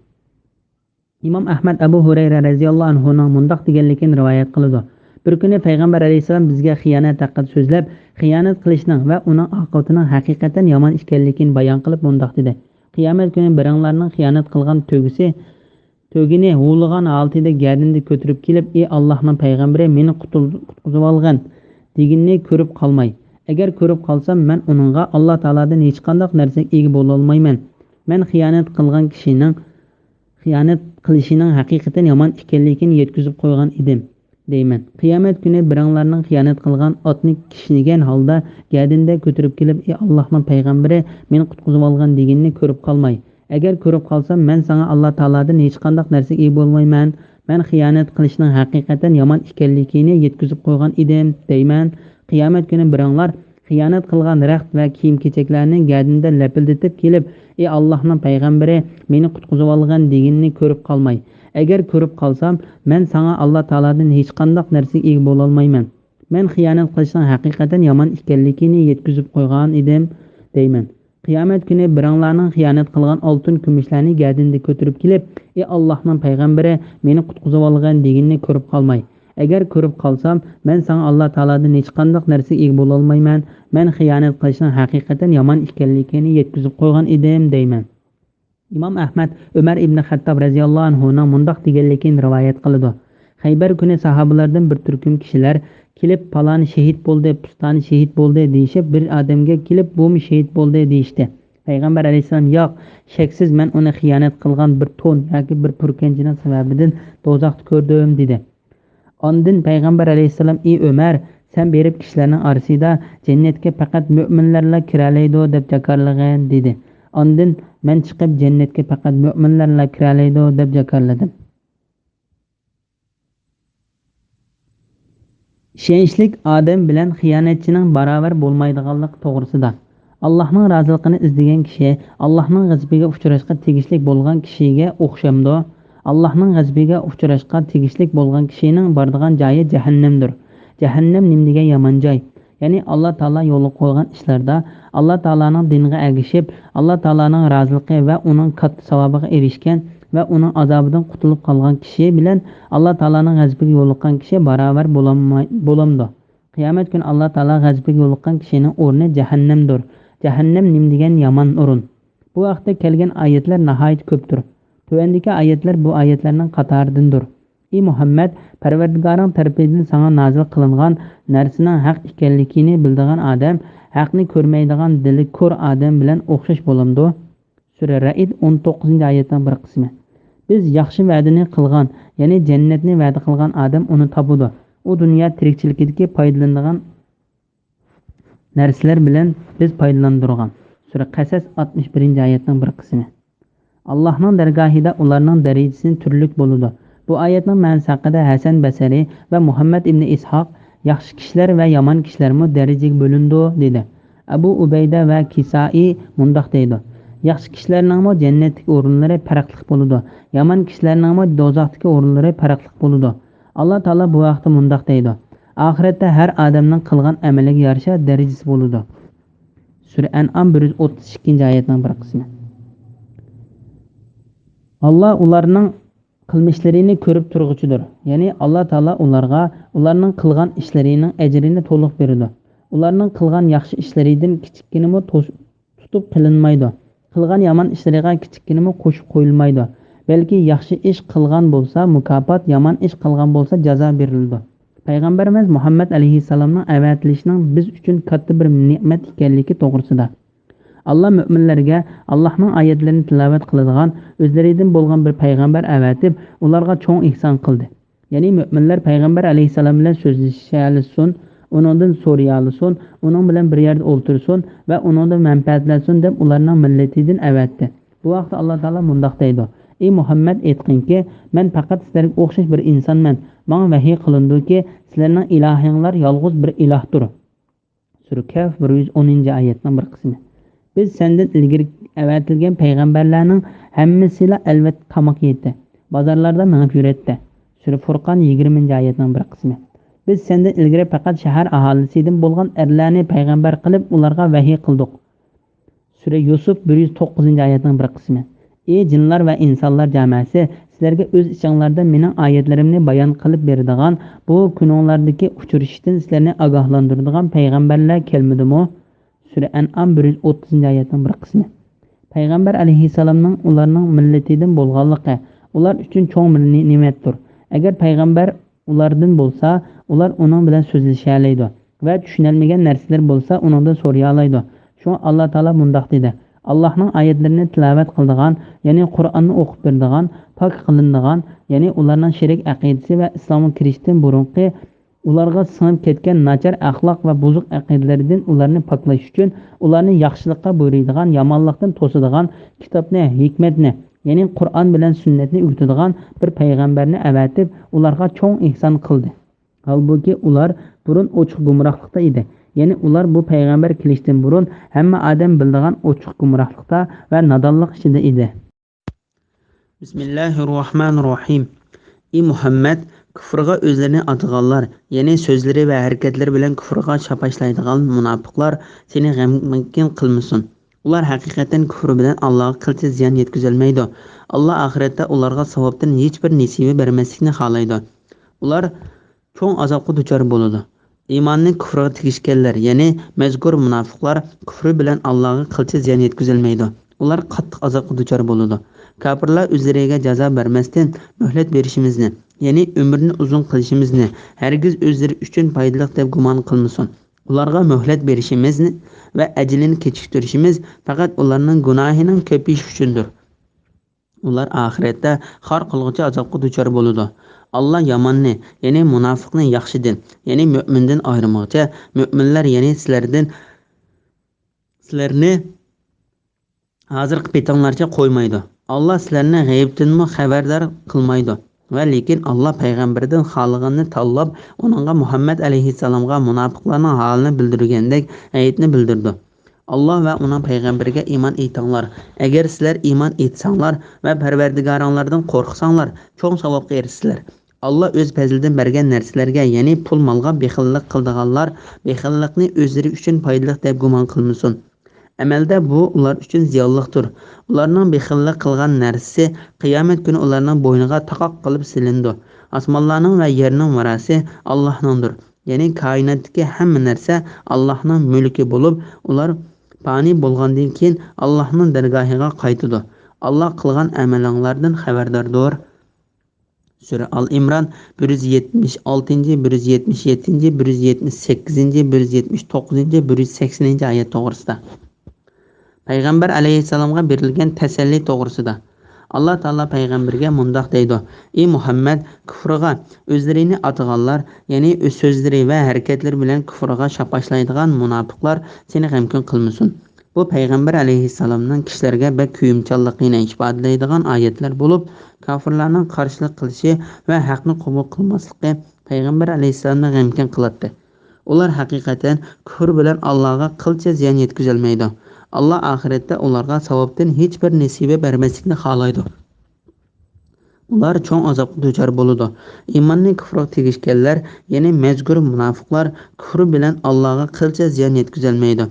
ئىمام ئەھمەد ئەبۇ ھۇرەيرە رەزىياللاھۇ ئەنھۇنىڭ مۇنداق دېگەنلىكىنى رىۋايەت قىلىدۇ: بىر كۈنى پەيغەمبەر ئەلەيھىسسالام بىزگە خىيانەت ھەققىدە سۆزلەپ، خىيانەت قىلىشنىڭ ۋە ئۇنىڭ ئاقىۋىتىنىڭ ھەقىقەتەن يامان ئىكەنلىكىنى بايان قىلىپ مۇنداق دېدى: «قىيامەت كۈنى بىرىڭلارنىڭ خىيانەت قىلغان تۆگىسى، تۆگىنى ھۇۋلىغان ھالىتىدە گەدىنىدە كۆتۈرۈپ كېلىپ، ئى ئاللاھنىڭ پەيغەمبىرى، مېنى قۇتۇل-، قۇتقۇزۇۋالغىن» دېگىنىنى كۆرۈپ قالماي. ئەگەر كۆرۈپ قالسام، مەن ئۇنىڭغا ئاللا تائالادىن ھېچقانداق نەرسىگە ئىگە بولالمايمەن. مەن خىيانەت قىلغان كىشىنىڭ خىيانەت قىلىشىنىڭ ھەقىقەتەن يامان ئىكەنلىكىنى يەتكۈزۈپ قويغان ئىدىم، دەيمەن. قىيامەت كۈنى بىرىڭلارنىڭ خىيانەت قىلغان ئاتنى كىشنىگەن ھالدا گەدىنىدە كۆتۈرۈپ كېلىپ، ئى ئاللاھنىڭ پەيغەمبىرى، مېنى قۇتقۇزۇۋالغىن دېگىنىنى كۆرۈپ قالماي. ئەگەر كۆرۈپ قالسام، مەن ساڭا ئاللا تائالادىن ھېچقانداق نەرسىگە ئىگە بولمايمەن. مەن خىيانەت قىلىشنىڭ ھەقىقەتەن يامان ئىكەنلىكىنى يەتكۈزۈپ قويغان ئىدىم، دەيمەن. قىيامەت كۈنى بىرىڭلار خىيانەت قىلغان رەخت ۋە كىيىم-كېچەكلەرنى گەدىنىدە لەپىلدىتىپ كېلىپ، ئى ئاللاھنىڭ پەيغەمبىرى، مېنى قۇتقۇزۇۋالغىن دېگىنىنى كۆرۈپ قالماي. ئەگەر كۆرۈپ قالسام، مەن ساڭا ئاللا تائالادىن ھېچقانداق نەرسىگە ئىگە بولالمايمەن. مەن خىيانەت قىلىشنىڭ ھەقىقەتەن يامان ئىكەنلىكىنى يەتكۈزۈپ قويغان ئىدىم، دەيمەن. قىيامەت كۈنى بىرىڭلارنىڭ خىيانەت قىلغان ئالتۇن، كۈمۈشلەرنى گەدىنىدە كۆتۈرۈپ كېلىپ، ئى ئاللاھنىڭ پەيغەمبىرى، مېنى قۇتقۇزۇۋالغىن دېگىنىنى كۆرۈپ قالماي. ئەگەر كۆرۈپ قالسام، مەن ساڭا ئاللا تائالادىن ھېچقانداق نەرسىگە ئىگە بولالمايمەن. مەن خىيانەت قىلىشنىڭ ھەقىقەتەن يامان ئىكەنلىكىنى يەتكۈزۈپ قويغان ئىدىم، دەيمەن. ئىمام ئەھمەد ئۆمەر ئىبنى خەتتاب رەزىياللاھۇ ئەنھۇنىڭ مۇنداق دېگەنلىكىنى رىۋايەت قىلىدۇ: «خەيبەر كۈنى ساھابىلەردىن بىر تۈركۈم كىشىلەر كېلىپ، پالانى شېھىت بولدى، پۇستانى شېھىت بولدى دېيىشىپ، بىر ئادەمگە كېلىپ، بۇمۇ شېھىت بولدى دېيىشتى.» پەيغەمبەر ئەلەيھىسسالام: «ياق، شەكسىز مەن ئۇنى خىيانەت قىلغان بىر تون ياكى بىر پۈركەنچىنىڭ سەۋەبىدىن دوزاختا كۆردۈم» دېدى. ئاندىن پەيغەمبەر ئەلەيھىسسالام: «ئى ئۆمەر، سەن بېرىپ كىشىلەرنىڭ ئارىسىدا، جەننەتكە پەقەت مۆمىنلەرلا كىرەلەيدۇ دەپ جاكارلىغىن» دېدى. ئاندىن مەن چىقىپ، «جەننەتكە پەقەت مۆمىنلەرلا كىرەلەيدۇ» دەپ جاكارلىدىم. ئىشەنچلىك ئادەم بىلەن خىيانەتچىنىڭ باراۋەر بولمايدىغانلىقى توغرىسىدا. ئاللاھنىڭ رازىلىقىنى ئىزدىگەن كىشى ئاللاھنىڭ غەزىپىگە ئۇچراشقا تېگىشلىك بولغان كىشىگە ئوخشامدۇ؟ ئاللاھنىڭ غەزىپىگە ئۇچراشقا تېگىشلىك بولغان كىشىنىڭ بارىدىغان جايى جەھەننەمدۇر. جەھەننەم نېمىدېگەن يامان جاي! يەنى ئاللا تائالا يولغا قويغان ئىشلاردا، ئاللا تائالانىڭ دىنىغا ئەگىشىپ، ئاللا تائالانىڭ رازىلىقى ۋە ئۇنىڭ كاتتا ساۋابىغا ئېرىشكەن ۋە ئۇنىڭ ئازابىدىن قۇتۇلۇپ قالغان كىشى بىلەن ئاللا تائالانىڭ غەزىپىگە يولۇققان كىشى باراۋەر بولالماي-، بولامدۇ؟ قىيامەت كۈنى ئاللا تائالا غەزىپىگە يولۇققان كىشىنىڭ ئورنى جەھەننەمدۇر. جەھەننەم نېمىدېگەن يامان ئورۇن! بۇ ھەقتە كەلگەن ئايەتلەر ناھايىتى كۆپتۇر. تۆۋەندىكى ئايەتلەر بۇ ئايەتلەرنىڭ قاتارىدىندۇر. ئى مۇھەممەد، پەرۋەردىگارىڭ تەرىپىدىن ساڭا نازىل قىلىنغان نەرسىنىڭ ھەق ئىكەنلىكىنى بىلىدىغان ئادەم، ھەقنى كۆرمەيدىغان دىلى كور ئادەم بىلەن ئوخشاش بولامدۇ؟ سۈرە رەئد، ئون توققۇزىنچى ئايەتنىڭ بىر قىسمى. بىز ياخشى ۋەدىنى قىلغان، يەنى جەننەتنى ۋەدە قىلغان ئادەم ئۇنى تاپىدۇ. ئۇ دۇنيا تىرىكچىلىكىدىكى پايدىلىنىدىغان نەرسىلەر بىلەن بىز پايدىلاندۇرغان. سۈرە قەسەس، ئاتمىش بىرىنچى ئايەتنىڭ بىر قىسمى. ئاللاھنىڭ دەرگاھىدا ئۇلارنىڭ دەرىجىسى تۈرلۈك بولىدۇ. بۇ ئايەتنىڭ مەنىسى ھەققىدە ھەسەن بەسرى ۋە مۇھەممەد ئىبنى ئىسھاق، ياخشى كىشىلەر ۋە يامان كىشىلەرمۇ دەرىجىگە بۆلۈنىدۇ، دېدى. ئەبۇ ئۇبەيدە ۋە كىسائى مۇنداق دەيدۇ: ياخشى كىشىلەرنىڭمۇ جەننەتتىكى ئورۇنلىرى پەرقلىق بولىدۇ، يامان كىشىلەرنىڭمۇ دوزاختىكى ئورۇنلىرى پەرقلىق بولىدۇ. ئاللا تائالا بۇ ھەقتە مۇنداق دەيدۇ: ئاخىرەتتە ھەر ئادەمنىڭ قىلغان ئەمىلىگە يارىشا دەرىجىسى بولىدۇ. سۈرە ئەنئام، بىر يۈز ئوتتۇز ئىككىنچى ئايەتنىڭ بىر قىسمى. ئاللا ئۇلارنىڭ قىلمىشلىرىنى كۆرۈپ تۇرغۇچىدۇر. يەنى ئاللا تائالا ئۇلارغا ئۇلارنىڭ قىلغان ئىشلىرىنىڭ ئەجرىنى تولۇق بېرىدۇ. ئۇلارنىڭ قىلغان ياخشى ئىشلىرىدىن كىچىككىنىمۇ توس-، تۇتۇپ قېلىنمايدۇ. قىلغان يامان ئىشلىرىغا كىچىككىنىمۇ قوشۇپ قويۇلمايدۇ. بەلكى ياخشى ئىش قىلغان بولسا مۇكاپات، يامان ئىش قىلغان بولسا جازا بېرىلىدۇ. پەيغەمبىرىمىز مۇھەممەد ئەلەيھىسسالامنىڭ ئەۋەتىلىشىنىڭ بىز ئۈچۈن كاتتا بىر نېمەت ئىكەنلىكى توغرىسىدا. ئاللا مۆمىنلەرگە ئاللاھنىڭ ئايەتلىرىنى تىلاۋەت قىلىدىغان، ئۆزلىرىدىن بولغان بىر پەيغەمبەر ئەۋەتىپ، ئۇلارغا چوڭ ئېھسان قىلدى. يەنى مۆمىنلەر پەيغەمبەر ئەلەيھىسسالام بىلەن سۆزلىشەلىسۇن، ئۇنىڭدىن سورىيالىسۇن، ئۇنىڭ بىلەن بىر يەردە ئولتۇرسۇن ۋە ئۇنىڭدىن مەنپەئەتلەنسۇن دەپ ئۇلارنىڭ مىللىتىدىن ئەۋەتتى. بۇ ھەقتە ئاللا تائالا مۇنداق دەيدۇ: ئى مۇھەممەد، ئېيتقىنكى، مەن پەقەت سىلەرگە ئوخشاش بىر ئىنسانمەن. ماڭا ۋەھىي قىلىنىدۇكى، سىلەرنىڭ ئىلاھىڭلار يالغۇز بىر ئىلاھتۇر. سۈرە كەھف، بىر يۈز ئونىنچى ئايەتنىڭ بىر قىسمى. بىز سەندىن ئىلگىرى ئەۋەتىلگەن پەيغەمبەرلەرنىڭ ھەممىسىلا ئەلۋەتتە تاماق يەيتتى، بازارلاردا مېڭىپ يۈرەتتى. سۈرە فۇرقان، يىگىرمىنچى ئايەتنىڭ بىر قىسمى. بىز سەندىن ئىلگىرى پەقەت شەھەر ئاھالىسىدىن بولغان ئەرلەرنى پەيغەمبەر قىلىپ، ئۇلارغا ۋەھىي قىلدۇق. سۈرە يۈسۈپ، بىر يۈز توققۇزىنچى ئايەتنىڭ بىر قىسمى. ئى جىنلار ۋە ئىنسانلار جامەسى، سىلەرگە ئۆز ئىچىڭلاردا مېنىڭ ئايەتلىرىمنى بايان قىلىپ بېرىدىغان، بۇ كۈنۈڭلاردىكى ئۇچرىشىشتىن سىلەرنى ئاگاھلاندۇرىدىغان پەيغەمبەرلەر كەلمىدىمۇ؟ سۈرە ئەنئام بىر يۈز ئوتتۇزىنچى ئايەتنىڭ بىر قىسمى. پەيغەمبەر ئەلەيھىسسالامنىڭ ئۇلارنىڭ مىللىتىدىن بولغانلىقى ئۇلار ئۈچۈن چوڭ بىر نى-، نېمەتتۇر. ئەگەر پەيغەمبەر ئۇلاردىن بولسا، ئۇلار ئۇنىڭ بىلەن سۆزلىشەلەيدۇ ۋە چۈشىنەلمىگەن نەرسىلىرى بولسا ئۇنىڭدىن سورىيالايدۇ. شۇڭا ئاللا تائالا مۇنداق دېدى: «ئاللاھنىڭ ئايەتلىرىنى تىلاۋەت قىلىدىغان، يەنى قۇرئاننى ئوقۇپ بېرىدىغان، پاك قىلىنىدىغان، يەنى ئۇلارنىڭ شېرىك ئەقىدىسى ۋە ئىسلامغا كىرىشتىن بۇرۇنقى ئۇلارغا سىڭىپ كەتكەن ناچار ئەخلاق ۋە بۇزۇق ئەقىدىلىرىدىن ئۇلارنى پاكلاش ئۈچۈن ئۇلارنى ياخشىلىققا بۇيرۇيدىغان، يامانلىقتىن توسىدىغان كىتابنى، ھېكمەتنى، يەنى قۇرئان بىلەن سۈننەتنى ئۆگىتىدىغان بىر پەيغەمبەرنى ئەۋەتىپ، ئۇلارغا چوڭ ئېھسان قىلدى.» ھالبۇكى، ئۇلار بۇرۇن ئوچۇق گۇمراھلىقتا ئىدى. يەنى ئۇلار بۇ پەيغەمبەر كېلىشتىن بۇرۇن ھەممە ئادەم بىلىدىغان ئوچۇق گۇمراھلىقتا ۋە نادانلىق ئىچىدە ئىدى. بىسمىللاھىررەھمانىررەھىم. ئى مۇھەممەد، كۇفرغا ئۆزلىرىنى ئاتىغانلار، يەنى سۆزلىرى ۋە ھەرىكەتلىرى بىلەن كۇفرغا شاپاشلايدىغان مۇناپىقلار سېنى غەمكىن قىلمىسۇن. ئۇلار ھەقىقەتەن كۇفرى بىلەن ئاللاغا قىلچە زىيان يەتكۈزەلمەيدۇ. ئاللا ئاخىرەتتە ئۇلارغا ساۋابتىن ھېچبىر نېسىۋە بەرمەسلىكنى خالايدۇ. ئۇلار چوڭ ئازابقا دۇچار بولىدۇ. ئىماننى كۇفرىغا تېگىشكەنلەر، يەنى مەزكۇر مۇناپىقلار كۇفرى بىلەن ئاللاغا قىلچە زىيان يەتكۈزەلمەيدۇ. ئۇلار قاتتىق ئازابقا دۇچار بولىدۇ. كاپىرلار ئۆزلىرىگە جازا بەرمەستىن مۆھلەت بېرىشىمىزنى، يەنى ئۆمرىنى ئۇزۇن قىلىشىمىزنى ھەرگىز ئۆزلىرى ئۈچۈن پايدىلىق دەپ گۇمان قىلمىسۇن. ئۇلارغا مۆھلەت بېرىشىمىزنى ۋە ئەجىلىنى كېچىكتۈرۈشىمىز پەقەت ئۇلارنىڭ گۇناھىنىڭ كۆپىيىشى ئۈچۈندۇر. ئۇلار ئاخىرەتتە خار قىلغۇچى ئازابقا دۇچار بولىدۇ. ئاللا ياماننى، يەنى مۇناپىقنى ياخشىدىن، يەنى مۆمىندىن ئايرىمىغۇچە، مۆمىنلەر، يەنى سىلەردىن، سىلەرنى ھازىرقى پېتىڭلارچە قويمايدۇ. ئاللا سىلەرنى غەيىبتىنمۇ خەۋەردار قىلمايدۇ. ۋە لېكىن ئاللا پەيغەمبىرىدىن خالىغىنىنى تاللاپ، ئۇنىڭغا، مۇھەممەد ئەلەيھىسسالامغا، مۇناپىقلارنىڭ ھالىنى بىلدۈرگەندەك غەيىبنى بىلدۈرىدۇ. ئاللا ۋە ئۇنىڭ پەيغەمبىرىگە ئىمان ئېيتىڭلار. ئەگەر سىلەر ئىمان ئېيتساڭلار ۋە پەرۋەردىگارىڭلاردىن قورقساڭلار، چوڭ ساۋابقا ئېرىشىسىلەر. ئاللا ئۆز پەزلىدىن بەرگەن نەرسىلەرگە، يەنى پۇل-مالغا بېخىللىق قىلىدىغانلار بېخىللىقنى ئۆزلىرى ئۈچۈن پايدىلىق دەپ گۇمان قىلمىسۇن. ئەمەلدە بۇ ئۇلار ئۈچۈن زىيانلىقتۇر. ئۇلارنىڭ بېخىللىق قىلغان نەرسىسى قىيامەت كۈنى ئۇلارنىڭ بوينىغا تاقاق قىلىپ سېلىنىدۇ. ئاسمانلارنىڭ ۋە يەرنىڭ مىراسى ئاللاھنىڭدۇر. يەنى كائىناتتىكى ھەممە نەرسە ئاللاھنىڭ مۈلكى بولۇپ، ئۇلار پانىي بولغاندىن كېيىن ئاللاھنىڭ دەرگاھىغا قايتىدۇ. ئاللا قىلغان ئەمىلىڭلاردىن خەۋەرداردۇر. سۈرە ئال ئىمران، بىر يۈز يەتمىش ئالتىنچى، بىر يۈز يەتمىش يەتتىنچى، بىر يۈز يەتمىش سەككىزىنچى، بىر يۈز يەتمىش توققۇزىنچى، بىر يۈز سەكسىنىنچى ئايەت توغرىسىدا. پەيغەمبەر ئەلەيھىسسالامغا بېرىلگەن تەسەللى توغرىسىدا. ئاللا تائالا پەيغەمبىرگە مۇنداق دەيدۇ: ئى مۇھەممەد، كۇفرىغا ئۆزلىرىنى ئاتىغانلار، يەنى ئۆز سۆزلىرى ۋە ھەرىكەتلىرى بىلەن كۇفرىغا شاپاشلايدىغان مۇناپىقلار سېنى غەمكىن قىلمىسۇن. بۇ پەيغەمبەر ئەلەيھىسسالامنىڭ كىشىلەرگە بەك كۆيۈمچانلىقىنى ئىپادىلەيدىغان ئايەتلەر بولۇپ، كاپىرلارنىڭ قارشىلىق قىلىشى ۋە ھەقنى قوبۇل قىلماسلىقى پەيغەمبەر ئەلەيھىسسالامنى غەمكىن قىلاتتى. ئۇلار ھەقىقەتەن كۇفر بىلەن ئاللاغا قىلچە زىيان يەتكۈزەلمەيدۇ. ئاللا ئاخىرەتتە ئۇلارغا ساۋابتىن ھېچبىر نېسىۋە بەرمەسلىكنى خالايدۇ. ئۇلار چوڭ ئازابقا دۇچار بولىدۇ. ئىماننى كۇفرغا تېگىشكەنلەر، يەنى مەزكۇر مۇناپىقلار كۇفرى بىلەن ئاللاغا قىلچە زىيان يەتكۈزەلمەيدۇ.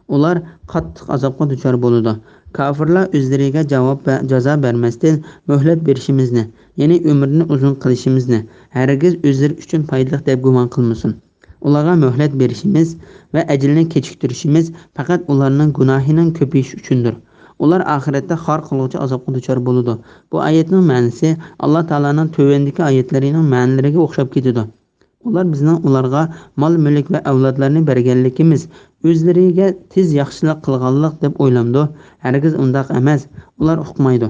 ئۇلار قاتتىق ئازابقا دۇچار بولىدۇ. كاپىرلار ئۆزلىرىگە جاۋاب ۋە جازا بەرمەستىن مۆھلەت بېرىشىمىزنى، يەنى ئۆمرىنى ئۇزۇن قىلىشىمىزنى ھەرگىز ئۆزلىرى ئۈچۈن پايدىلىق دەپ گۇمان قىلمىسۇن. ئۇلارغا مۆھلەت بېرىشىمىز ۋە ئەجىلنى كېچىكتۈرۈشىمىز پەقەت ئۇلارنىڭ گۇناھىنىڭ كۆپىيىشى ئۈچۈندۇر. ئۇلار ئاخىرەتتە خار قىلغۇچى ئازابقا دۇچار بولىدۇ. بۇ ئايەتنىڭ مەنىسى ئاللا تائالانىڭ تۆۋەندىكى ئايەتلىرىنىڭ مەنىلىرىگە ئوخشاپ كېتىدۇ. ئۇلار بىزنىڭ ئۇلارغا مال-مۈلۈك ۋە ئەۋلادلارنى بەرگەنلىكىمىز ئۆزلىرىگە تېز ياخشىلىق قىلغانلىق دەپ ئويلامدۇ؟ ھەرگىز ئۇنداق ئەمەس. ئۇلار ئۇقمايدۇ.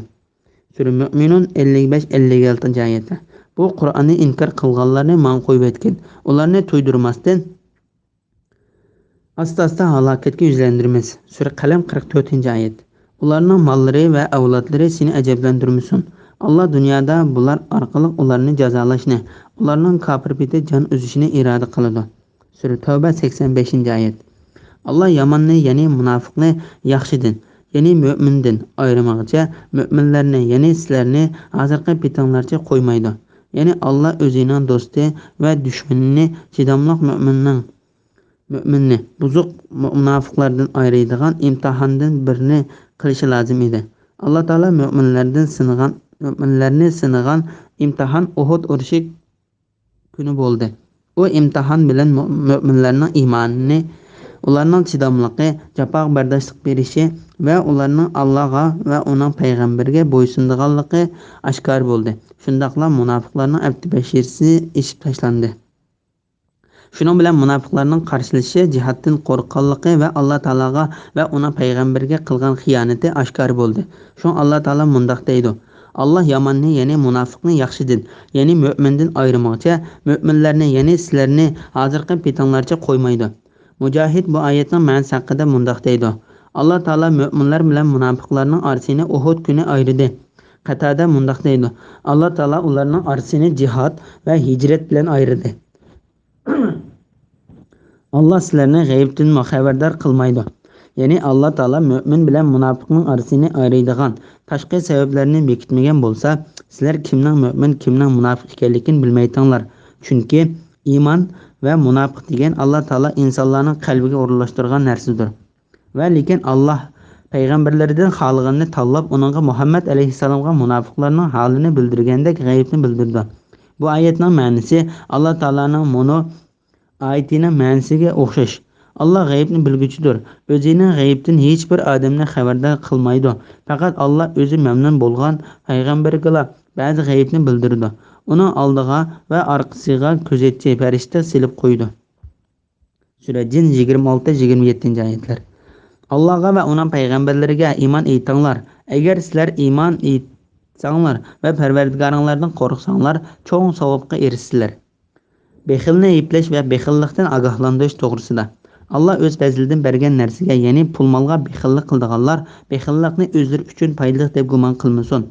سۈرە مۆمىنۇن، ئەللىك بەش، ئەللىك ئالتىنچى ئايەتلەر. بۇ قۇرئاننى ئىنكار قىلغانلارنى ماڭا قويۇۋەتكىن. ئۇلارنى تۇيدۇرماستىن ئاستا-ئاستا ھالاكەتكە يۈزلەندۈرىمىز. سۈرە قەلەم، قىرىق تۆتىنچى ئايەت. ئۇلارنىڭ ماللىرى ۋە ئەۋلادلىرى سېنى ئەجەبلەندۈرمىسۇن. ئاللا دۇنيادا بۇلار ئارقىلىق ئۇلارنى جازالاشنى، ئۇلارنىڭ كاپىر پېتى جان ئۈزۈشىنى ئىرادە قىلىدۇ. سۈرە تەۋبە، سەكسەن بەشىنچى ئايەت. ئاللا ياماننى، يەنى مۇناپىقنى ياخشىدىن، يەنى مۆمىندىن ئايرىمىغىچە، مۆمىنلەرنى، يەنى سىلەرنى ھازىرقى پېتىڭلارچە قويمايدۇ. يەنى ئاللا ئۆزىنىڭ دوستى ۋە دۈشمىنىنى، چىداملىق مۆمىننىڭ، مۆمىننى بۇزۇق مۇناپىقلاردىن ئايرىيدىغان ئىمتىھاندىن بىرنى قىلىشى لازىم ئىدى. ئاللا تائالا مۆمىنلەردىن سىنىغان مۆمىنلەرنى سىنىغان ئىمتىھان ئۇھۇد ئۇرۇشى كۈنى بولدى. ئۇ ئىمتىھان بىلەن مۆ-، مۆمىنلەرنىڭ ئىمانىنى، ئۇلارنىڭ چىداملىقى، جاپاغا بەرداشلىق بېرىشى ۋە ئۇلارنىڭ ئاللاغا ۋە ئۇنىڭ پەيغەمبىرىگە بويسۇنىدىغانلىقى ئاشكارا بولدى. شۇنداقلا مۇناپىقلارنىڭ ئەپتى بەشىرىسى ئېچىپ تاشلاندى. شۇنىڭ بىلەن مۇناپىقلارنىڭ قارشىلىشى جىھادتىن قورققانلىقى ۋە ئاللا تائالاغا ۋە ئۇنىڭ پەيغەمبىرىگە قىلغان خىيانىتى ئاشكارا بولدى. شۇڭا ئاللا تائالا مۇنداق دەيدۇ: «ئاللا ياماننى، يەنى مۇناپىقنى ياخشىدىن، يەنى مۆمىندىن ئايرىمىغۇچە، مۆمىنلەرنى، يەنى سىلەرنى ھازىرقى پېتىڭلارچە قويمايدۇ.» مۇجاھىد بۇ ئايەتنىڭ مەنىسى ھەققىدە مۇنداق دەيدۇ: «ئاللا تائالا مۆمىنلەر بىلەن مۇناپىقلارنىڭ ئارىسىنى ئۇھۇد كۈنى ئايرىدى.» قەتادە مۇنداق دەيدۇ: «ئاللا تائالا ئۇلارنىڭ ئارىسىنى جىھاد ۋە ھىجرەت بىلەن ئايرىدى.» ئاللا سىلەرنى غەيىبتىن خەۋەردار قىلمايدۇ. يەنى ئاللا تائالا مۆمىن بىلەن مۇناپىقنىڭ ئارىسىنى ئايرىيدىغان تاشقى سەۋەبلەرنى بېكىتمىگەن بولسا، سىلەر كىمنىڭ مۆمىن، كىمنىڭ مۇناپىق ئىكەنلىكىنى بىلمەيتىڭلار. چۈنكى ئىمان ۋە مۇناپىق دېگەن ئاللا تائالا ئىنسانلارنىڭ قەلبىگە ئورۇنلاشتۇرغان نەرسىدۇر. ۋە لېكىن ئاللا پەيغەمبەرلىرىدىن خالىغىنىنى تاللاپ، ئۇنىڭغا، مۇھەممەد ئەلەيھىسسالامغا، مۇناپىقلارنىڭ ھالىنى بىلدۈرگەندەك غەيىبنى بىلدۈرىدۇ. بۇ ئايەتنىڭ مەنىسى ئاللا تائالانىڭ مۇنۇ ئايىتىنىڭ مەنىسىگە ئوخشاش. ئاللا غەيىبنى بىلگۈچىدۇر. ئۆزىنىڭ غەيىبتىن ھېچبىر ئادەمنى خەۋەردار قىلمايدۇ. پەقەت ئاللا ئۆزى مەمنۇن بولغان پەيغەمبىرىگىلا بەزى غەيىبنى بىلدۈرىدۇ. ئۇنىڭ ئالدىغا ۋە ئارقىسىغا كۆزەتچى پەرىشتە سېلىپ قويىدۇ. سۈرە جىن، يىگىرمە ئالتە، يىگىرمە يەتتىنچى ئايەتلەر. ئاللاغا ۋە ئۇنىڭ پەيغەمبەرلىرىگە ئىمان ئېيتىڭلار. ئەگەر سىلەر ئىمان ئېيتساڭلار ۋە پەرۋەردىگارىڭلاردىن قورقساڭلار، چوڭ ساۋابقا ئېرىشىسىلەر. بېخىلنى ئەيىبلەش ۋە بېخىللىقتىن ئاگاھلاندۇرۇش توغرىسىدا. ئاللا ئۆز پەزلىدىن بەرگەن نەرسىگە، يەنى پۇل-مالغا بېخىللىق قىلىدىغانلار بېخىللىقنى ئۆزلىرى ئۈچۈن پايدىلىق دەپ گۇمان قىلمىسۇن.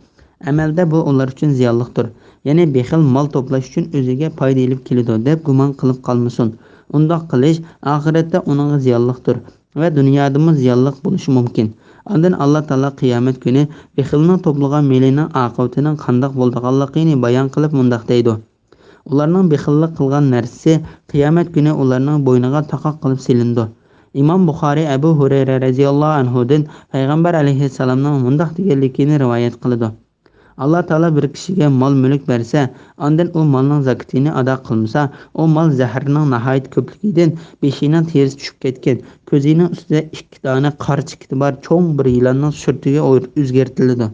ئەمەلدە بۇ ئۇلار ئۈچۈن زىيانلىقتۇر. يەنى بېخىل مال توپلاش ئۈچۈن ئۆزىگە پايدا ئېلىپ كېلىدۇ دەپ گۇمان قىلىپ قالمىسۇن. ئۇنداق قىلىش ئاخىرەتتە ئۇنىڭغا زىيانلىقتۇر ۋە دۇنيادىمۇ زىيانلىق بولۇشى مۇمكىن. ئاندىن ئاللا تائالا قىيامەت كۈنى بېخىلنىڭ توپلىغان مېلىنىڭ ئاقىۋىتىنىڭ قانداق بولىدىغانلىقىنى بايان قىلىپ مۇنداق دەيدۇ: ئۇلارنىڭ بېخىللىق قىلغان نەرسىسى قىيامەت كۈنى ئۇلارنىڭ بوينىغا تاقاق قىلىپ سېلىنىدۇ. ئىمام بۇخارىي ئەبۇ ھۇرەيرە رەزىياللاھۇ ئەنھۇدىن پەيغەمبەر ئەلەيھىسسالامنىڭ مۇنداق دېگەنلىكىنى رىۋايەت قىلىدۇ: ئاللا تائالا بىر كىشىگە مال-مۈلۈك بەرسە، ئاندىن ئۇ مالنىڭ زاكىتىنى ئادا قىلمىسا، ئۇ مال زەھەرنىڭ ناھايىتى كۆپلۈكىدىن بېشىنىڭ تېرىسى چۈشۈپ كەتكەن، كۆزىنىڭ ئۈستىدە ئىككى دانە قارا چېكىتى بار چوڭ بىر يىلاننىڭ سۈرىتىگە ئۆزگەرتىلىدۇ.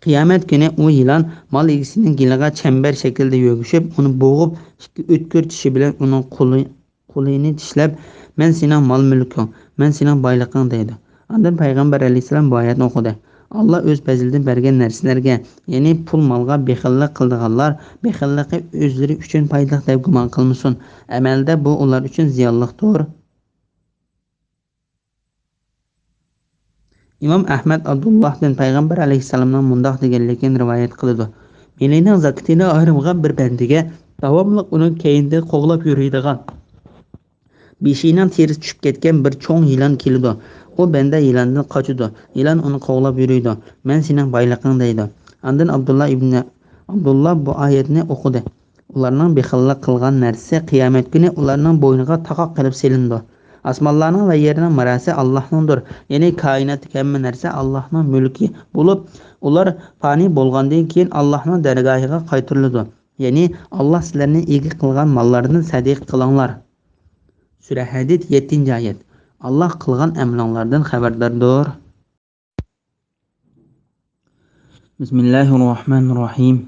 قىيامەت كۈنى ئۇ يىلان مال ئىگىسىنىڭ گېلىغا چەمبەر شەكلىدە يۆگىشىپ، ئۇنى بوغۇپ، ئىككى ئۆتكۈر چىشى بىلەن ئۇنىڭ قولى-، قولىنى چىشلەپ، «مەن سېنىڭ مال-مۈلكۈڭ، مەن سېنىڭ بايلىقىڭ» دەيدۇ. ئاندىن پەيغەمبەر ئەلەيھىسسالام بۇ ئايەتنى ئوقۇدى: «ئاللا ئۆز پەزلىدىن بەرگەن نەرسىلەرگە، يەنى پۇل-مالغا بېخىللىق قىلىدىغانلار بېخىللىقى ئۆزلىرى ئۈچۈن پايدىلىق دەپ گۇمان قىلمىسۇن. ئەمەلدە بۇ ئۇلار ئۈچۈن زىيانلىقتۇر.» ئىمام ئەھمەد ئابدۇللاھتىن پەيغەمبەر ئەلەيھىسسالامنىڭ مۇنداق دېگەنلىكىنى رىۋايەت قىلىدۇ: مېلىنىڭ زاكىتىنى ئايرىمىغان بىر بەندىگە داۋاملىق ئۇنىڭ كەينىدىن قوغلاپ يۈرىدىغان، بېشىنىڭ تېرىسى چۈشۈپ كەتكەن بىر چوڭ يىلان كېلىدۇ. ئۇ بەندە يىلاندىن قاچىدۇ. يىلان ئۇنى قوغلاپ يۈرىدۇ. «مەن سېنىڭ بايلىقىڭ» دەيدۇ. ئاندىن ئابدۇللا ئىبنى ئابدۇللا بۇ ئايەتنى ئوقۇدى: ئۇلارنىڭ بېخىللىق قىلغان نەرسىسى قىيامەت كۈنى ئۇلارنىڭ بوينىغا تاقاق قىلىپ سېلىنىدۇ. ئاسمانلارنىڭ ۋە يەرنىڭ مىراسى ئاللاھنىڭدۇر. يەنى كائىناتتىكى ھەممە نەرسە ئاللاھنىڭ مۈلكى بولۇپ، ئۇلار پانىي بولغاندىن كېيىن ئاللاھنىڭ دەرگاھىغا قايتۇرۇلىدۇ. يەنى ئاللاھ سىلەرنى ئىگە قىلغان ماللاردىن سەدىقە قىلىڭلار. سۈرە ھەدىد، يەتتىنچى ئايەت. ئاللاھ قىلغان ئەمىلىڭلاردىن خەۋەرداردۇر. بىسمىللاھىررەھمانىررەھىم.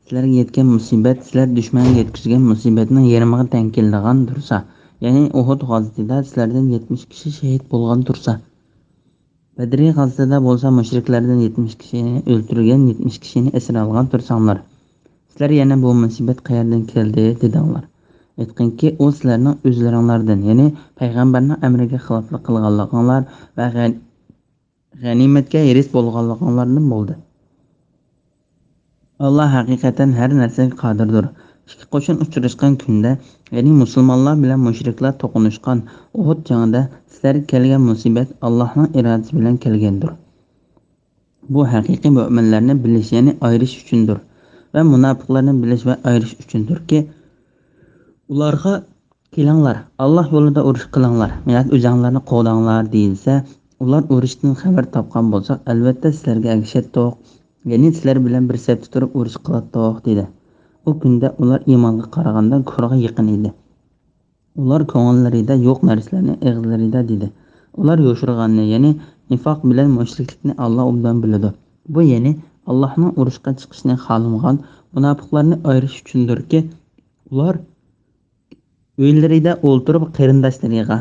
سىلەرگە يەتكەن مۇسىبەت سىلەر دۈشمەنگە يەتكۈزگەن مۇسىبەتنىڭ يېرىمىغا تەڭ كېلىدىغان تۇرسا، يەنى ئۇھۇد غازىتىدە سىلەردىن يەتمىش كىشى شېھىت بولغان تۇرسا، بەدرى غازىتىدە بولسا مۇشرىكلاردىن يەتمىش كىشىنى ئۆلتۈرگەن، يەتمىش كىشىنى ئەسىر ئالغان تۇرساڭلار، سىلەر يەنە بۇ مۇسىبەت قەيەردىن كەلدى دېدىڭلار. ئېيتقىنكى، ئۇ سىلەرنىڭ ئۆزلىرىڭلاردىن، يەنى پەيغەمبەرنىڭ ئەمرىگە خىلاپلىق قىلغانلىقىڭلار ۋە غەن-، غەنىيمەتكە ھېرىس بولغانلىقىڭلاردىن بولدى. ئاللا ھەقىقەتەن ھەر نەرسىگە قادىردۇر. ئىككى قوشۇن ئۇچراشقان كۈندە، يەنى مۇسۇلمانلار بىلەن مۇشرىكلار توقۇنۇشقان ئۇھۇد جېڭىدە سىلەرگە كەلگەن مۇسىبەت ئاللانىڭ ئىرادىسى بىلەن كەلگەندۇر. بۇ ھەقىقىي مۆمىنلەرنى بىلىش، يەنى ئايرىش ئۈچۈندۇر ۋە مۇناپىقلارنى بىلىش ۋە ئايرىش ئۈچۈندۇركى، ئۇلارغا «كېلىڭلار، ئاللا يولىدا ئۇرۇش قىلىڭلار ياكى ئۆزۈڭلارنى قوغداڭلار» دېيىلسە، ئۇلار ئۇرۇشتىن خەۋەر تاپقان بولساق، ئەلۋەتتە سىلەرگە ئەگىشەتتۇق، يەنى سىلەر بىلەن بىر سەپتە تۇرۇپ ئۇرۇش قىلاتتۇق، دېدى. ئۇ كۈندە ئۇلار ئىمانغا قارىغاندا كۇفرغا يېقىن ئىدى. ئۇلار كۆڭۈللىرىدە يوق نەرسىلەرنى ئېغىزلىرىدا دېدى. ئۇلار يوشۇرغاننى، يەنى نىفاق بىلەن مۇشرىكلىقنى ئاللا ئوبدان بىلىدۇ. بۇ، يەنى ئاللانىڭ ئۇرۇشقا چىقىشىنى خالىمىغان مۇناپىقلارنى ئايرىش ئۈچۈندۇركى، ئۇلار ئۆيلىرىدە ئولتۇرۇپ قېرىنداشلىرىغا،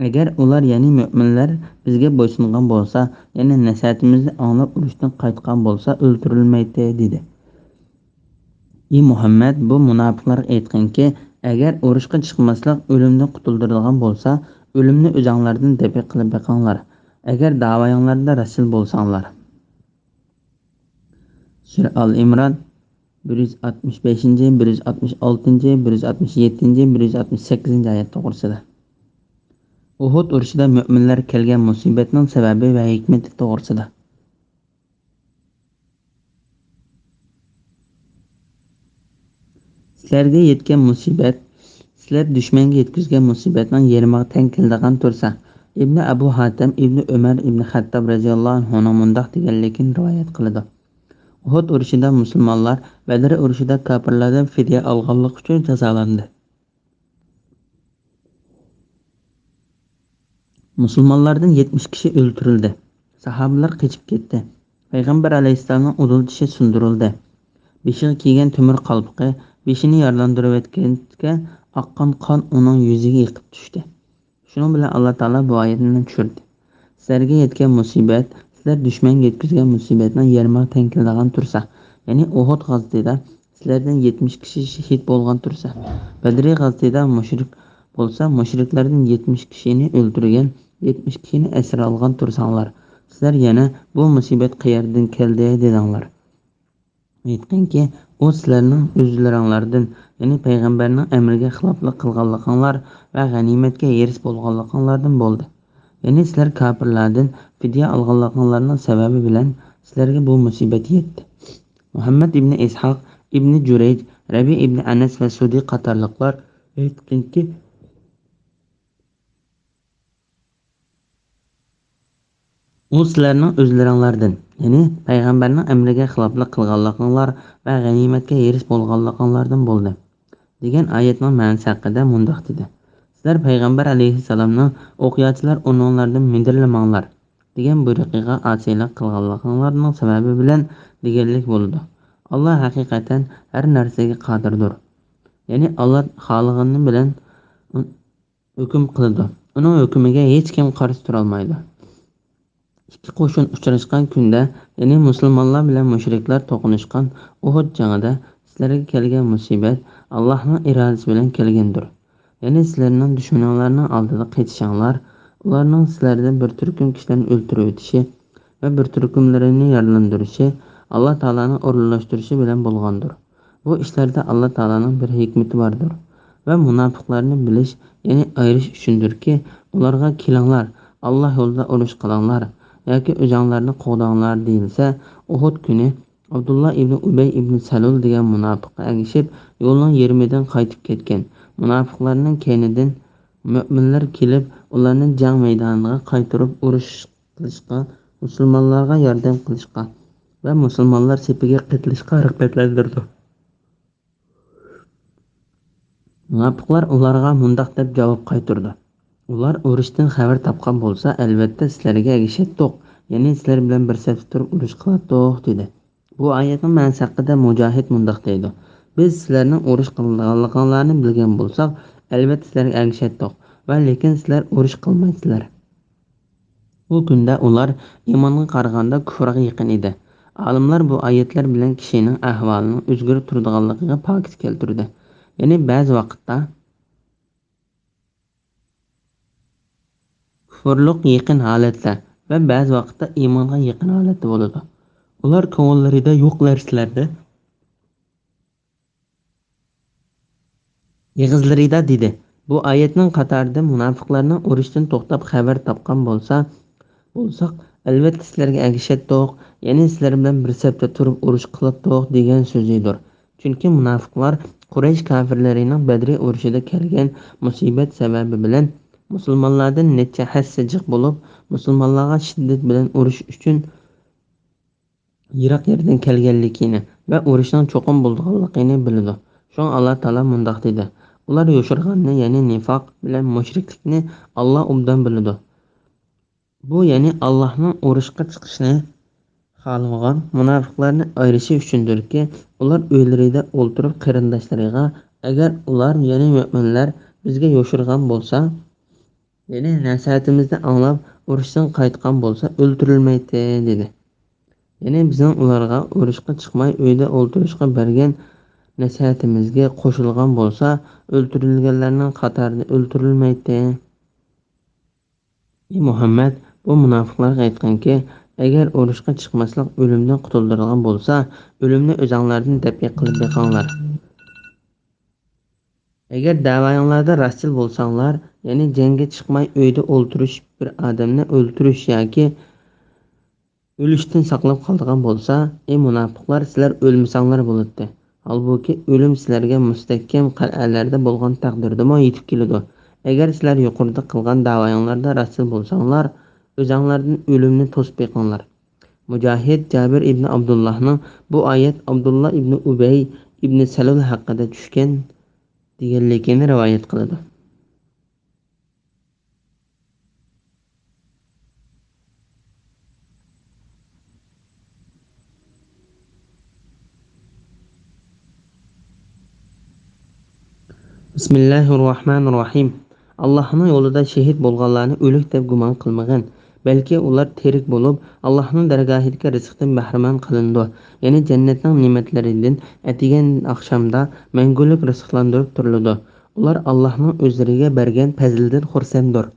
ئەگەر ئۇلار، يەنى مۆمىنلەر، بىزگە بويسۇنغان بولسا، يەنى نەسىھەتىمىزنى ئاڭلاپ ئۇرۇشتىن قايتقان بولسا، ئۆلتۈرۈلمەيتتى، دېدى. ئى مۇھەممەد، بۇ مۇناپىقلارغا ئېيتقىنكى، ئەگەر ئۇرۇشقا چىقماسلىق ئۆلۈمدىن قۇتۇلدۇرىدىغان بولسا، ئۆلۈمنى ئۆزۈڭلاردىن دەپئى قىلىپ بېقىڭلار، ئەگەر داۋايىڭلاردا رەسۇل بولساڭلار. سۈرە ئال ئىمران، بىر يۈز ئاتمىش بەشىنچى، بىر يۈز ئاتمىش ئالتىنچى، بىر يۈز ئاتمىش يەتتىنچى، بىر يۈز ئاتمىش سەككىزىنچى ئايەت توغرىسىدا. ئۇھۇد ئۇرۇشىدا مۆمىنلەر كەلگەن مۇسىبەتنىڭ سەۋەبى ۋە ھېكمىتى توغرىسىدا. سىلەرگە يەتكەن مۇسىبەت، سىلەر دۈشمەنگە يەتكۈزگەن مۇسىبەتنىڭ يېرىمىغا تەڭ كېلىدىغان تۇرسا، ئىبنى ئەبۇ ھاتەم ئىبنى ئۆمەر ئىبنى خەتتاب رەزىياللاھۇ ئەنھۇنىڭ مۇنداق دېگەنلىكىنى رىۋايەت قىلىدۇ. ئۇھۇد ئۇرۇشىدا مۇسۇلمانلار بەدر ئۇرۇشىدا كاپىرلاردىن فىدىيە ئالغانلىقى ئۈچۈن جازالاندى. مۇسۇلمانلاردىن يەتمىش كىشى ئۆلتۈرۈلدى. ساھابىلار قېچىپ كەتتى. پەيغەمبەر ئەلەيھىسسالامنىڭ ئۇدۇل چىشى سۇندۇرۇلدى. بېشىغا كىيگەن تۆمۈر قالپىقى، بېشىنى يارىلاندۇرۇۋەتكەنكە ئاققان قان ئۇنىڭ يۈزىگە ئېقىپ چۈشتى. شۇنىڭ بىلەن ئاللا تائالا بۇ ئايەتنى چۈشۈردى. سىلەرگە يەتكەن مۇسىبەت، سىلەر دۈشمەنگە يەتكۈزگەن مۇسىبەتنىڭ يېرىمىغا تەڭ كېلىدىغان تۇرسا، يەنى ئۇھۇد غازىتىدە سىلەردىن يەتمىش كىشى شېھىت بولغان تۇرسا، بەدرى غازىتىدە مۇشرىك بولسا، مۇشرىكلەردىن يەتمىش كىشىنى ئۆلتۈرگەن، يەتمىش كىشىنى ئەسىر ئالغان تۇرساڭلار، سىلەر يەنە بۇ مۇسىبەت قەيەردىن كەلدى دېدىڭلار. ئېيتقىنكى، ئۇ سىلەرنىڭ ئۆزلىرىڭلاردىن، يەنى پەيغەمبەرنىڭ ئەمرىگە خىلاپلىق قىلغانلىقىڭلار ۋە غەنىيمەتكە ھېرىس بولغانلىقىڭلاردىن بولدى. يەنى سىلەر كاپىرلاردىن فىدىيە ئالغانلىقىڭلارنىڭ سەۋەبى بىلەن سىلەرگە بۇ مۇسىبەت يەتتى. مۇھەممەد ئىبنى ئىسھاق، ئىبنى جۇرەيج، رەبىئە ئىبنى ئەنەس ۋە سۇدى قاتارلىقلار ئېيتقىنكى، ئۇ سىلەرنىڭ ئۆزلىرىڭلاردىن، يەنى پەيغەمبەرنىڭ ئەمرىگە خىلاپلىق قىلغانلىقىڭلار ۋە غەنىيمەتكە ھېرىس بولغانلىقىڭلاردىن بولدى، دېگەن ئايەتنىڭ مەنىسى ھەققىدە مۇنداق دېدى: سىلەر پەيغەمبەر ئەلەيھىسسالامنىڭ «ئوقياچىلار ئۇنىڭلاردىن مىدىرلىماڭلار» دېگەن بۇيرۇقىغا ئاسىيلىق قىلغانلىقىڭلارنىڭ سەۋەبى بىلەن دېگەنلىك بولىدۇ. ئاللا ھەقىقەتەن ھەر نەرسىگە قادىردۇر. يەنى ئاللا خالىغىنى بىلەن ھۆكۈم قىلىدۇ. ئۇنىڭ ھۆكمىگە ھېچكىم قارشى تۇرالمايدۇ. ئىككى قوشۇن ئۇچراشقان كۈندە، يەنى مۇسۇلمانلار بىلەن مۇشرىكلار توقۇنۇشقان ئۇھۇد جېڭىدە سىلەرگە كەلگەن مۇسىبەت ئاللاھنىڭ ئىرادىسى بىلەن كەلگەندۇر. يەنى سىلەرنىڭ دۈشمىنىڭلارنىڭ ئالدىدا قېچىشىڭلار، ئۇلارنىڭ سىلەردىن بىر تۈركۈم كىشىلەرنى ئۆلتۈرۈۋېتىشى ۋە بىر تۈركۈملىرىنى يارىلاندۇرۇشى ئاللا تائالانىڭ ئورۇنلاشتۇرۇشى بىلەن بولغاندۇر. بۇ ئىشلاردا ئاللا تائالانىڭ بىر ھېكمىتى باردۇر. ۋە مۇناپىقلارنى بىلىش، يەنى ئايرىش ئۈچۈندۈركى، ئۇلارغا «كېلىڭلار، ئاللا يولىدا ئۇرۇش قىلىڭلار ياكى ئۆزۈڭلارنى قوغداڭلار» دېيىلسە، ئۇھۇد كۈنى ئابدۇللا ئىبنى ئۇبەي ئىبنى سەلۇل دېگەن مۇناپىققا ئەگىشىپ، يولنىڭ يېرىمىدىن قايتىپ كەتكەن. مۇناپىقلارنىڭ كەينىدىن مۆمىنلەر كېلىپ، ئۇلارنى جەڭ مەيدانىغا قايتۇرۇپ، ئۇرۇش قىلىشقا، مۇسۇلمانلارغا ياردەم قىلىشقا ۋە مۇسۇلمانلار سېپىگە قېتىلىشقا رىغبەتلەندۈرىدۇ. مۇناپىقلار ئۇلارغا مۇنداق دەپ جاۋاب قايتۇرىدۇ: ئۇلار ئۇرۇشتىن خەۋەر تاپقان بولسا، ئەلۋەتتە سىلەرگە ئەگىشەتتۇق، يەنى سىلەر بىلەن بىر سەپتە تۇرۇپ ئۇرۇش قىلاتتۇق، دېدى. بۇ ئايەتنىڭ مەنىسى ھەققىدە مۇجاھىد مۇنداق دەيدۇ: بىز سىلەرنىڭ ئۇرۇش قىلىدىغانلىقىڭلارنى بىلگەن بولساق، ئەلۋەتتە سىلەرگە ئەگىشەتتۇق ۋە لېكىن سىلەر ئۇرۇش قىلمايسىلەر. ئۇ كۈندە ئۇلار ئىمانغا قارىغاندا كۇفرغا يېقىن ئىدى. ئالىملار بۇ ئايەتلەر بىلەن كىشىنىڭ ئەھۋالىنىڭ ئۆزگىرىپ تۇرىدىغانلىقىغا پاكىت كەلتۈردى. يەنى بەزى ۋاقىتتا كۇفرلۇق يېقىن ھالەتتە ۋە بەزى ۋاقىتتا ئىمانغا يېقىن ھالەتتە بولىدۇ. ئۇلار كۆڭۈللىرىدە يوق نەرسىلەرنى ئېغىزلىرىدا دېدى. بۇ ئايەتنىڭ قاتارىدا مۇناپىقلارنىڭ ئۇرۇشتىن توختاپ خەۋەر تاپقان بولسا، بولساق، ئەلۋەتتە سىلەرگە ئەگىشەتتۇق، يەنى سىلەر بىلەن بىر سەپتە تۇرۇپ ئۇرۇش قىلاتتۇق دېگەن سۆزىدۇر. چۈنكى مۇناپىقلار قۇرەيش كاپىرلىرىنىڭ بەدرى ئۇرۇشىدا كەلگەن مۇسىبەت سەۋەبى بىلەن مۇسۇلمانلاردىن نەچچە ھەسسە جىق بولۇپ، مۇسۇلمانلارغا شىددەت بىلەن ئۇرۇش ئۈچۈن يىراق يەردىن كەلگەنلىكىنى ۋە ئۇرۇشنىڭ چوقۇم بولىدىغانلىقىنى بىلىدۇ. شۇڭا ئاللا تائالا مۇنداق دېدى: «ئۇلار يوشۇرغاننى، يەنى نىفاق بىلەن مۇشرىكلىكنى ئاللا ئوبدان بىلىدۇ.» بۇ، يەنى ئاللانىڭ ئۇرۇشقا چىقىشنى خالىمىغان مۇناپىقلارنى ئايرىشى ئۈچۈندۇركى، ئۇلار ئۆيلىرىدە ئولتۇرۇپ قېرىنداشلىرىغا، ئەگەر ئۇلار، يەنى مۆمىنلەر، بىزگە يوشۇرغان بولسا، يەنى نەسىھەتىمىزنى ئاڭلاپ ئۇرۇشتىن قايتقان بولسا ئۆلتۈرۈلمەيتتى، دېدى. يەنى بىزنىڭ ئۇلارغا ئۇرۇشقا چىقماي ئۆيدە ئولتۇرۇشقا بەرگەن نەسىھەتىمىزگە قوشۇلغان بولسا ئۆلتۈرۈلگەنلەرنىڭ قاتارىدا ئۆلتۈرۈلمەيتتى. ئى مۇھەممەد، بۇ مۇناپىقلارغا ئېيتقىنكى، ئەگەر ئۇرۇشقا چىقماسلىق ئۆلۈمدىن قۇتۇلدۇرىدىغان بولسا، ئۆلۈمنى ئۆزەڭلاردىن دەپئى قىلىپ بېقىڭلار. ئەگەر دەۋايىڭلاردا راستچىل بولساڭلار، يەنى جەڭگە چىقماي ئۆيدە ئولتۇرۇش بىر ئادەمنى ئۆلتۈرۈش ياكى ئۆلۈشتىن ساقلاپ قالىدىغان بولسا، ئى مۇناپىقلار، سىلەر ئۆلمىسەڭلار بولاتتى. ھالبۇكى، ئۆلۈم سىلەرگە مۇستەھكەم قەلئەلەردە بولغان تەقدىردىمۇ يېتىپ كېلىدۇ. ئەگەر سىلەر يۇقىرىدا قىلغان دەۋايىڭلاردا راستچىل بولساڭلار، ئۆزەڭلاردىن ئۆلۈمنى توسۇپ بېقىڭلار. مۇجاھىد جابىر ئىبنى ئابدۇللاھنىڭ بۇ ئايەت ئابدۇللا ئىبنى ئۇبەي ئىبنى سەلۇل ھەققىدە چۈشكەن دېگەنلىكىنى رىۋايەت قىلىدۇ. بىسمىللاھىررەھمانىررەھىم. ئاللاھنىڭ يولىدا شېھىت بولغانلارنى ئۆلۈك دەپ گۇمان قىلمىغىن. بەلكى ئۇلار تىرىك بولۇپ، ئاللاھنىڭ دەرگاھىدىكى رىزىقتىن بەھرىمەن قىلىنىدۇ. يەنى جەننەتنىڭ نېمەتلىرىدىن ئەتىگەن ئاخشامدا مەڭگۈلۈك رىزىقلاندۇرۇپ تۇرۇلىدۇ. ئۇلار ئاللاھنىڭ ئۆزلىرىگە بەرگەن پەزلىدىن خۇرسەندۇر.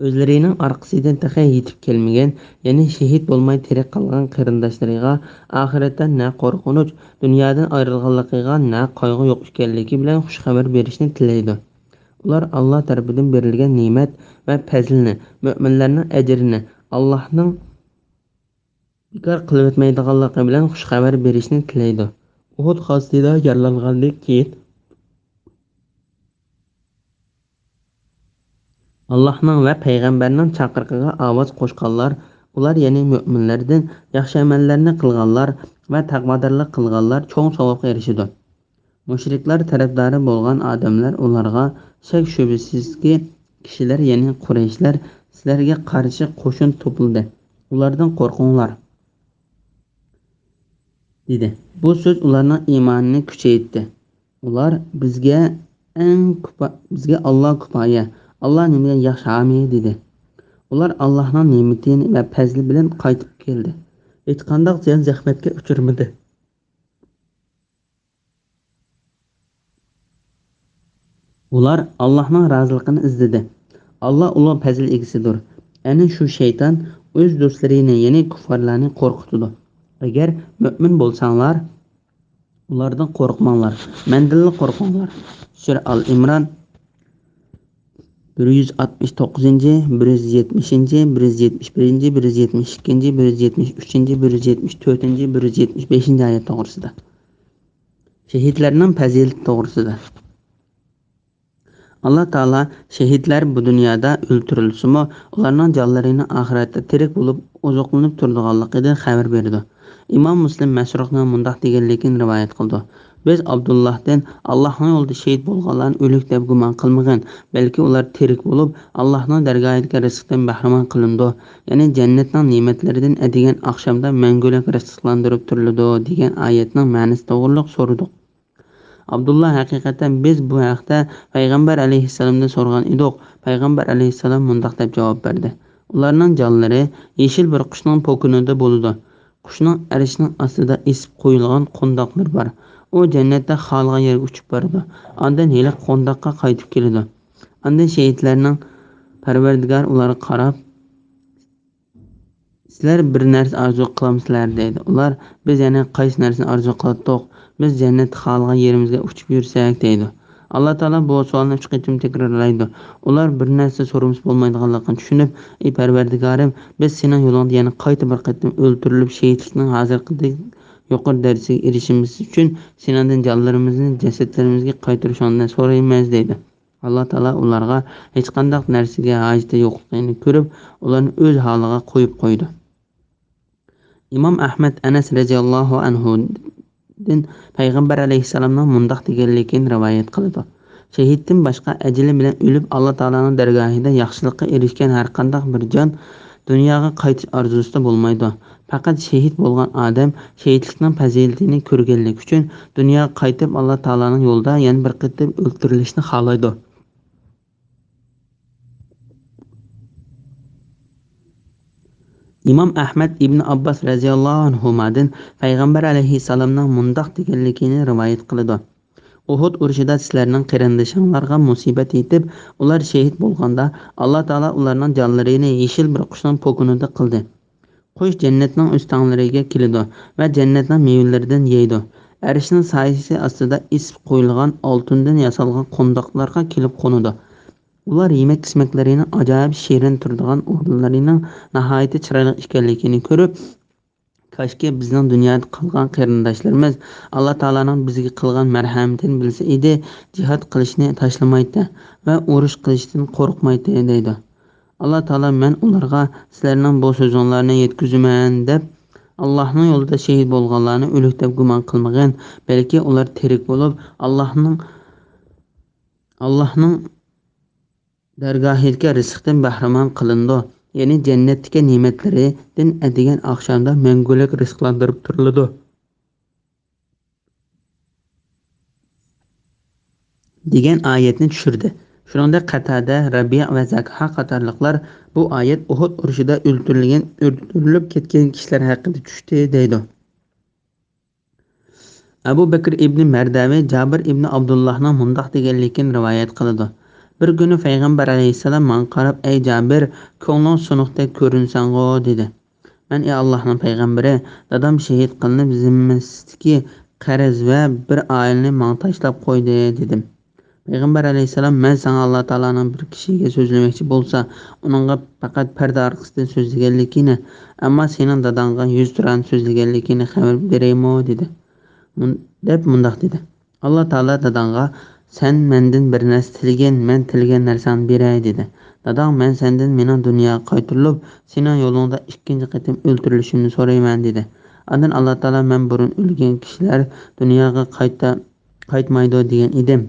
ئۆزلىرىنىڭ ئارقىسىدىن تېخى يېتىپ كەلمىگەن، يەنى شېھىت بولماي تىرىك قالغان قېرىنداشلىرىغا ئاخىرەتتە نە قورقۇنچ، دۇنيادىن ئايرىلغانلىقىغا نە قايغۇ يوق ئىكەنلىكى بىلەن خۇش خەۋەر بېرىشنى تىلەيدۇ. ئۇلار ئاللا تەرىپىدىن بېرىلگەن نېمەت ۋە پەزىلنى، مۆمىنلەرنىڭ ئەجرىنى، ئاللاھنىڭ بىكار قىلىۋەتمەيدىغانلىقى بىلەن خۇش خەۋەر بېرىشنى تىلەيدۇ. ئۇھۇد غازىتىدا يارىلانغاندىن كېيىن، ئاللاھنىڭ ۋە پەيغەمبەرنىڭ چاقىرىقىغا ئاۋاز قوشقانلار، ئۇلار يەنى مۆمىنلەردىن ياخشى ئەمەللەرنى قىلغانلار ۋە تەقۋادارلىق قىلغانلار چوڭ ساۋابقا ئېرىشىدۇ. مۇشرىكلار تەرەپدارى بولغان ئادەملەر ئۇلارغا، شەك-شۈبھىسىزكى، كىشىلەر، يەنى قۇرەيشلەر سىلەرگە قارشى قوشۇن توپلىدى، ئۇلاردىن قورقۇڭلار، دېدى. بۇ سۆز ئۇلارنىڭ ئىمانىنى كۈچەيتتى. ئۇلار، بىزگە ئەڭ كۇپا-، بىزگە ئاللا كۇپايە، ئاللا نېمىدىن ياخشى ھامىي، دېدى. ئۇلار ئاللانىڭ نېمىتى ۋە پەزلى بىلەن قايتىپ كەلدى. ھېچقانداق زىيان-زەخمەتكە ئۇچرىمىدى. ئۇلار ئاللانىڭ رازىلىقىنى ئىزدىدى. ئاللا ئۇلۇغ پەزىل ئىگىسىدۇر. ئەنە شۇ شەيتان ئۆز دوستلىرىنى، يەنى كۇففارلارنى قورقۇتىدۇ. ئەگەر مۆمىن بولساڭلار، ئۇلاردىن قورقماڭلار، مەندىنلا قورقۇڭلار. سۈرە ئال ئىمران، بىر يۈز ئاتمىش توققۇزىنچى، بىر يۈز يەتمىشىنچى، بىر يۈز يەتمىش بىرىنچى، بىر يۈز يەتمىش ئىككىنچى، بىر يۈز يەتمىش ئۈچىنچى، بىر يۈز يەتمىش تۆتىنچى، بىر يۈز يەتمىش بەشىنچى ئايەت توغرىسىدا. شېھىتلەرنىڭ پەزىلىتى توغرىسىدا. ئاللا تائالا شېھىتلەر بۇ دۇنيادا ئۆلتۈرۈلسىمۇ، ئۇلارنىڭ جانلىرىنى ئاخىرەتتە تىرىك بولۇپ ئوزۇقلىنىپ تۇرىدىغانلىقىدىن خەۋەر بېرىدۇ. ئىمام مۇسلىم مەسرۇقنىڭ مۇنداق دېگەنلىكىنى رىۋايەت قىلىدۇ: بىز ئابدۇللاھتىن، ئاللاھنىڭ يولىدا شېھىت بولغانلارنى ئۆلۈك دەپ گۇمان قىلمىغىن، بەلكى ئۇلار تىرىك بولۇپ، ئاللاھنىڭ دەرگاھىدىكى رىزىقتىن بەھرىمەن قىلىنىدۇ، يەنى جەننەتنىڭ نېمەتلىرىدىن ئەتىگەن ئاخشامدا مەڭگۈلۈك رىزىقلاندۇرۇپ تۇرۇلىدۇ، دېگەن ئايەتنىڭ مەنىسى توغرىلىق سورىدۇق. ئابدۇللا، ھەقىقەتەن بىز بۇ ھەقتە پەيغەمبەر ئەلەيھىسسالامدىن سورىغان ئىدۇق. پەيغەمبەر ئەلەيھىسسالام مۇنداق دەپ جاۋاب بەردى: ئۇلارنىڭ جانلىرى يېشىل بىر قۇشنىڭ پوكىنىدا بولىدۇ. قۇشنىڭ ئەرشىنىڭ ئاستىدا ئېسىپ قويۇلغان قونداقلىرى بار. ئۇ جەننەتتە خالىغان يەرگە ئۇچۇپ بارىدۇ. ئاندىن ھېلىقى قونداققا قايتىپ كېلىدۇ. ئاندىن شېھىتلەرنىڭ پەرۋەردىگارى ئۇلارغا قاراپ، سىلەر بىر نەرسە ئارزۇ قىلامسىلەر؟ دەيدۇ. ئۇلار، بىز يەنە قايسى نەرسىنى ئارزۇ قىلاتتۇق؟ بىز جەننەتتە خالىغان يېرىمىزگە ئۇچۇپ يۈرسەك، دەيدۇ. ئاللا تائالا بۇ سوئالنى ئۈچ قېتىم تەكرارلايدۇ. ئۇلار بىر نەرسە سورىمىسا بولمايدىغانلىقىنى چۈشىنىپ، ئى پەرۋەردىگارىم، بىز سېنىڭ يولۇڭدا يەنە قايتا بىر قېتىم ئۆلتۈرۈلۈپ، شېھىتلىكنىڭ ھازىرقىدەك يۇقىرى دەرىجىسىگە ئېرىشىشىمىز ئۈچۈن سېنىڭدىن جانلىرىمىزنى جەسەتلىرىمىزگە قايتۇرۇشۇڭنى سورايمىز، دەيدۇ. ئاللا تائالا ئۇلارغا ھېچقانداق نەرسىگە ھاجىتى يوقلۇقىنى كۆرۈپ، ئۇلارنى ئۆز ھالىغا قويۇپ قويىدۇ. ئىمام ئەھمەد ئەنەس رەزىياللاھۇ ئەنھۇدىن پەيغەمبەر ئەلەيھىسسالامنىڭ مۇنداق دېگەنلىكىنى رىۋايەت قىلىدۇ: شېھىتتىن باشقا ئەجىلى بىلەن ئۆلۈپ، ئاللا تائالانىڭ دەرگاھىدا ياخشىلىققا ئېرىشكەن ھەرقانداق بىر جان دۇنياغا قايتىش ئارزۇسىدا بولمايدۇ. پەقەت شېھىت بولغان ئادەم شېھىتلىكنىڭ پەزىلىتىنى كۆرگەنلىكى ئۈچۈن دۇنياغا قايتىپ، ئاللا تائالانىڭ يولىدا يەنە بىر قېتىم ئۆلتۈرۈلۈشنى خالايدۇ. ئىمام ئەھمەد ئىبن ئابباس رەزىياللاھۇ ئەنھۇمادىن پەيغەمبەر ئەلەيھىسسالامنىڭ مۇنداق دېگەنلىكىنى رىۋايەت قىلىدۇ: ئۇھۇد ئۇرۇشىدا سىلەرنىڭ قېرىندىشىڭلارغا مۇسىبەت يېتىپ، ئۇلار شېھىت بولغاندا، ئاللا تائالا ئۇلارنىڭ جانلىرىنى يېشىل بىر قۇشنىڭ پوكىنىدا قىلدى. قۇش جەننەتنىڭ ئۆستەڭلىرىگە كېلىدۇ ۋە جەننەتنىڭ مېۋىلىرىدىن يەيدۇ. ئەرشنىڭ سايىسى ئاستىدا ئېسىپ قويۇلغان ئالتۇندىن ياسالغان قونداقلارغا كېلىپ قونىدۇ. ئۇلار يېمەك-ئىچمەكلىرىنىڭ ئاجايىپ شېرىن تۇرىدىغان ئورۇنلىرىنىڭ ناھايىتى چىرايلىق ئىكەنلىكىنى كۆرۈپ، كاشكى بىزنىڭ دۇنيادا قالغان قېرىنداشلىرىمىز ئاللا تائالانىڭ بىزگە قىلغان مەرھەمىتىنى بىلسە ئىدى، جىھاد قىلىشنى تاشلىمايتتى ۋە ئۇرۇش قىلىشتىن قورقمايتتى، دەيدۇ. ئاللا تائالا: مەن ئۇلارغا سىلەرنىڭ بۇ سۆزۈڭلارنى يەتكۈزىمەن، دەپ، ئاللاھنىڭ يولىدا شېھىت بولغانلارنى ئۆلۈك دەپ گۇمان قىلمىغىن، بەلكى ئۇلار تىرىك بولۇپ، ئاللاھنىڭ، ئاللاھنىڭ دەرگاھىدىكى رىزىقتىن بەھرىمەن قىلىنىدۇ، يەنى جەننەتتىكى نېمەتلىرىدىن ئەتىگەن ئاخشامدا مەڭگۈلۈك رىزىقلاندۇرۇپ تۇرۇلىدۇ. دېگەن ئايەتنى چۈشۈردى. شۇنىڭدەك قەتادە، رەبىئە ۋە زەكھا قاتارلىقلار بۇ ئايەت ئۇھۇد ئۇرۇشىدا ئۆلتۈرۈلگەن، ئۆلتۈرۈلۈپ كەتكەن كىشىلەر ھەققىدە چۈشتى، دەيدۇ. ئەبۇ بەكرى ئىبنى مەردەۋى جابىر ئىبنى ئابدۇللاھنىڭ مۇنداق دېگەنلىكىنى رىۋايەت قىلىدۇ: بىر كۈنى پەيغەمبەر ئەلەيھىسسالام ماڭا قاراپ، ئەي جابىر، كۆڭلۈڭ سۇنۇقتەك كۆرۈنسەڭغۇ، دېدى. مەن، ئى ئاللاھنىڭ پەيغەمبىرى، دادام شېھىت قىلىنىپ، زىممىسىدىكى قەرز ۋە بىر ئائىلىنى ماڭا تاشلاپ قويدى، دېدىم. پەيغەمبەر ئەلەيھىسسالام، مەن ساڭا ئاللا تائالانىڭ بىر كىشىگە سۆزلىمەكچى بولسا، ئۇنىڭغا پەقەت پەردە ئارقىسىدىن سۆزلىگەنلىكىنى، ئەمما سېنىڭ داداڭغا يۈزتۇرانە سۆزلىگەنلىكىنى خەۋەر بېرەيمۇ؟ دېدى. مۇن-، دەپ مۇنداق دېدى: ئاللا تائالا داداڭغا، سەن مەندىن بىر نەرسە تىلىگىن، مەن تىلىگەن نەرسەڭنى بېرەي، دېدى. داداڭ، مەن سەندىن مېنىڭ دۇنياغا قايتۇرۇلۇپ، سېنىڭ يولۇڭدا ئىككىنچى قېتىم ئۆلتۈرۈلۈشۈمنى سورايمەن، دېدى. ئاندىن ئاللا تائالا، مەن بۇرۇن ئۆلگەن كىشىلەر دۇنياغا قايتا-، قايتمايدۇ دېگەن ئىدىم.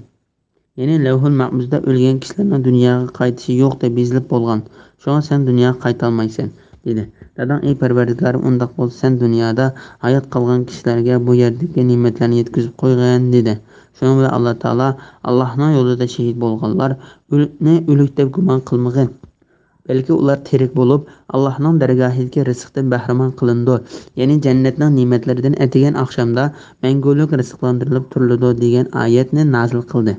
يەنى لەۋھۇل مەھپۇزدا ئۆلگەن كىشىلەرنىڭ دۇنياغا قايتىشى يوق دەپ يېزىلىپ بولغان. شۇڭا سەن دۇنياغا قايتالمايسەن، دېدى. داداڭ، ئەي پەرۋەردىگارىم، ئۇنداق بولسا سەن دۇنيادا ھايات قالغان كىشىلەرگە بۇ يەردىكى نېمەتلەرنى يەتكۈزۈپ قويغىن، دېدى. شۇنىڭ بىلەن ئاللا تائالا، ئاللاھنىڭ يولىدا شېھىت بولغانلار ئۆل-، نى ئۆلۈك دەپ گۇمان قىلمىغىن. بەلكى ئۇلار تىرىك بولۇپ، ئاللاھنىڭ دەرگاھىدىكى رىزىقتىن بەھرىمەن قىلىنىدۇ. يەنى جەننەتنىڭ نېمەتلىرىدىن ئەتىگەن ئاخشامدا مەڭگۈلۈك رىزىقلاندۇرۇلۇپ تۇرۇلىدۇ، دېگەن ئايەتنى نازىل قىلدى.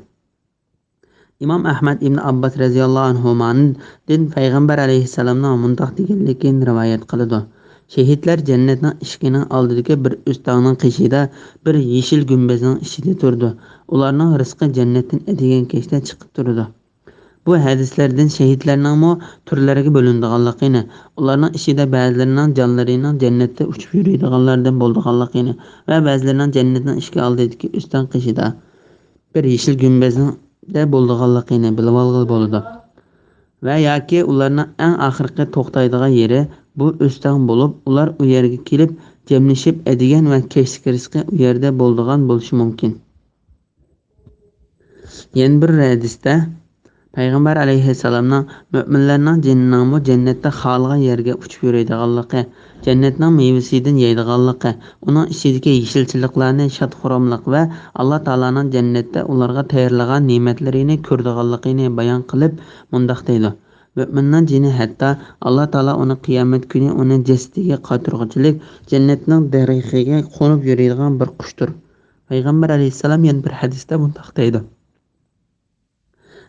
ئىمام ئەھمەد ئىبن ئابباس رەزىياللاھۇ ئەنھۇمادىن پەيغەمبەر ئەلەيھىسسالامنىڭ مۇنداق دېگەنلىكىنى رىۋايەت قىلىدۇ: شېھىتلەر جەننەتنىڭ ئىشىكىنىڭ ئالدىدىكى بىر ئۆستەڭنىڭ قېشىدا، بىر يېشىل گۈمبەزنىڭ ئىچىدە تۇرىدۇ. ئۇلارنىڭ رىزقى جەننەتتىن ئەتىگەن كەچتە چىقىپ تۇرىدۇ. بۇ ھەدىسلەردىن شېھىتلەرنىڭمۇ تۈرلەرگە بۆلۈنىدىغانلىقىنى، ئۇلارنىڭ ئىچىدە بەزىلىرىنىڭ جانلىرىنىڭ جەننەتتە ئۇچۇپ يۈرىدىغانلاردىن بولىدىغانلىقىنى ۋە بەزىلىرىنىڭ جەننەتنىڭ ئىشىكى ئالدىدىكى ئۆستەڭ قېشىدا بىر يېشىل گۈمبەزدە بولىدىغانلىقىنى بىلىۋالغىلى بولىدۇ. ۋە ياكى ئۇلارنىڭ ئەڭ ئاخىرقى توختايدىغان يېرى بۇ ئۆستەڭ بولۇپ، ئۇلار ئۇ يەرگە كېلىپ جەملىشىپ، ئەتىگەن ۋە كەچلىك رىزقى ئۇ يەردە بولىدىغان بولۇشى مۇمكىن. يەنە بىر ھەدىستە پەيغەمبەر ئەلەيھىسسالامنىڭ مۆمىنلەرنىڭ جېنىنىڭمۇ جەننەتتە خالىغان يەرگە ئۇچۇپ يۈرىدىغانلىقى، جەننەتنىڭ مېۋىسىدىن يەيدىغانلىقى، ئۇنىڭ ئىچىدىكى يېشىلچىلىكلارنى شاد-خۇراملىق ۋە ئاللا تائالانىڭ جەننەتتە ئۇلارغا تەييارلىغان نېمەتلىرىنى كۆرىدىغانلىقىنى بايان قىلىپ مۇنداق دەيدۇ: مۆمىننىڭ جېنى ھەتتا ئاللا تائالا ئۇنى قىيامەت كۈنى ئۇنى جەسىتىگە قايتۇرغۇچىلىك جەننەتنىڭ دەرىخىگە قونۇپ يۈرىدىغان بىر قۇشتۇر. پەيغەمبەر ئەلەيھىسسالام يەنە بىر ھەدىستە مۇنداق دەيدۇ: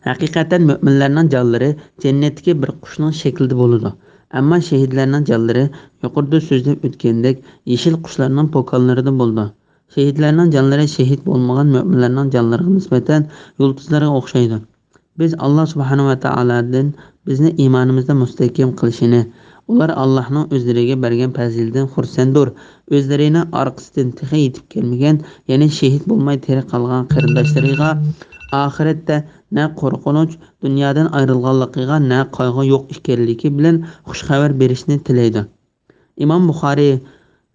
ھەقىقەتەن مۆمىنلەرنىڭ جانلىرى جەننەتتىكى بىر قۇشنىڭ شەكلىدە بولىدۇ. ئەمما شېھىتلەرنىڭ جانلىرى يۇقىرىدا سۆزلەپ ئۆتكەندەك يېشىل قۇشلارنىڭ پوكانلىرىدىن بولىدۇ. شېھىتلەرنىڭ جانلىرى شېھىت بولمىغان مۆمىنلەرنىڭ جانلىرىغا نىسبەتەن يۇلتۇزلارغا ئوخشايدۇ. بىز ئاللا سۇبھانەھۇ ۋە تائالادىن بىزنى ئىمانىمىزدا مۇستەھكەم قىلىشىنى، ئۇلار ئاللانىڭ ئۆزلىرىگە بەرگەن پەزىلىتىدىن خۇرسەندۇر، ئۆزلىرىنىڭ ئارقىسىدىن تېخى يېتىپ كەلمىگەن، يەنى شېھىت بولماي تىرىك قالغان قېرىنداشلىرىغا ئاخىرەتتە نە قورقۇنچ، دۇنيادىن ئايرىلغانلىقىغا نە قايغۇ يوق ئىكەنلىكى بىلەن خۇش خەۋەر بېرىشنى تىلەيدۇ. ئىمام بۇخارىي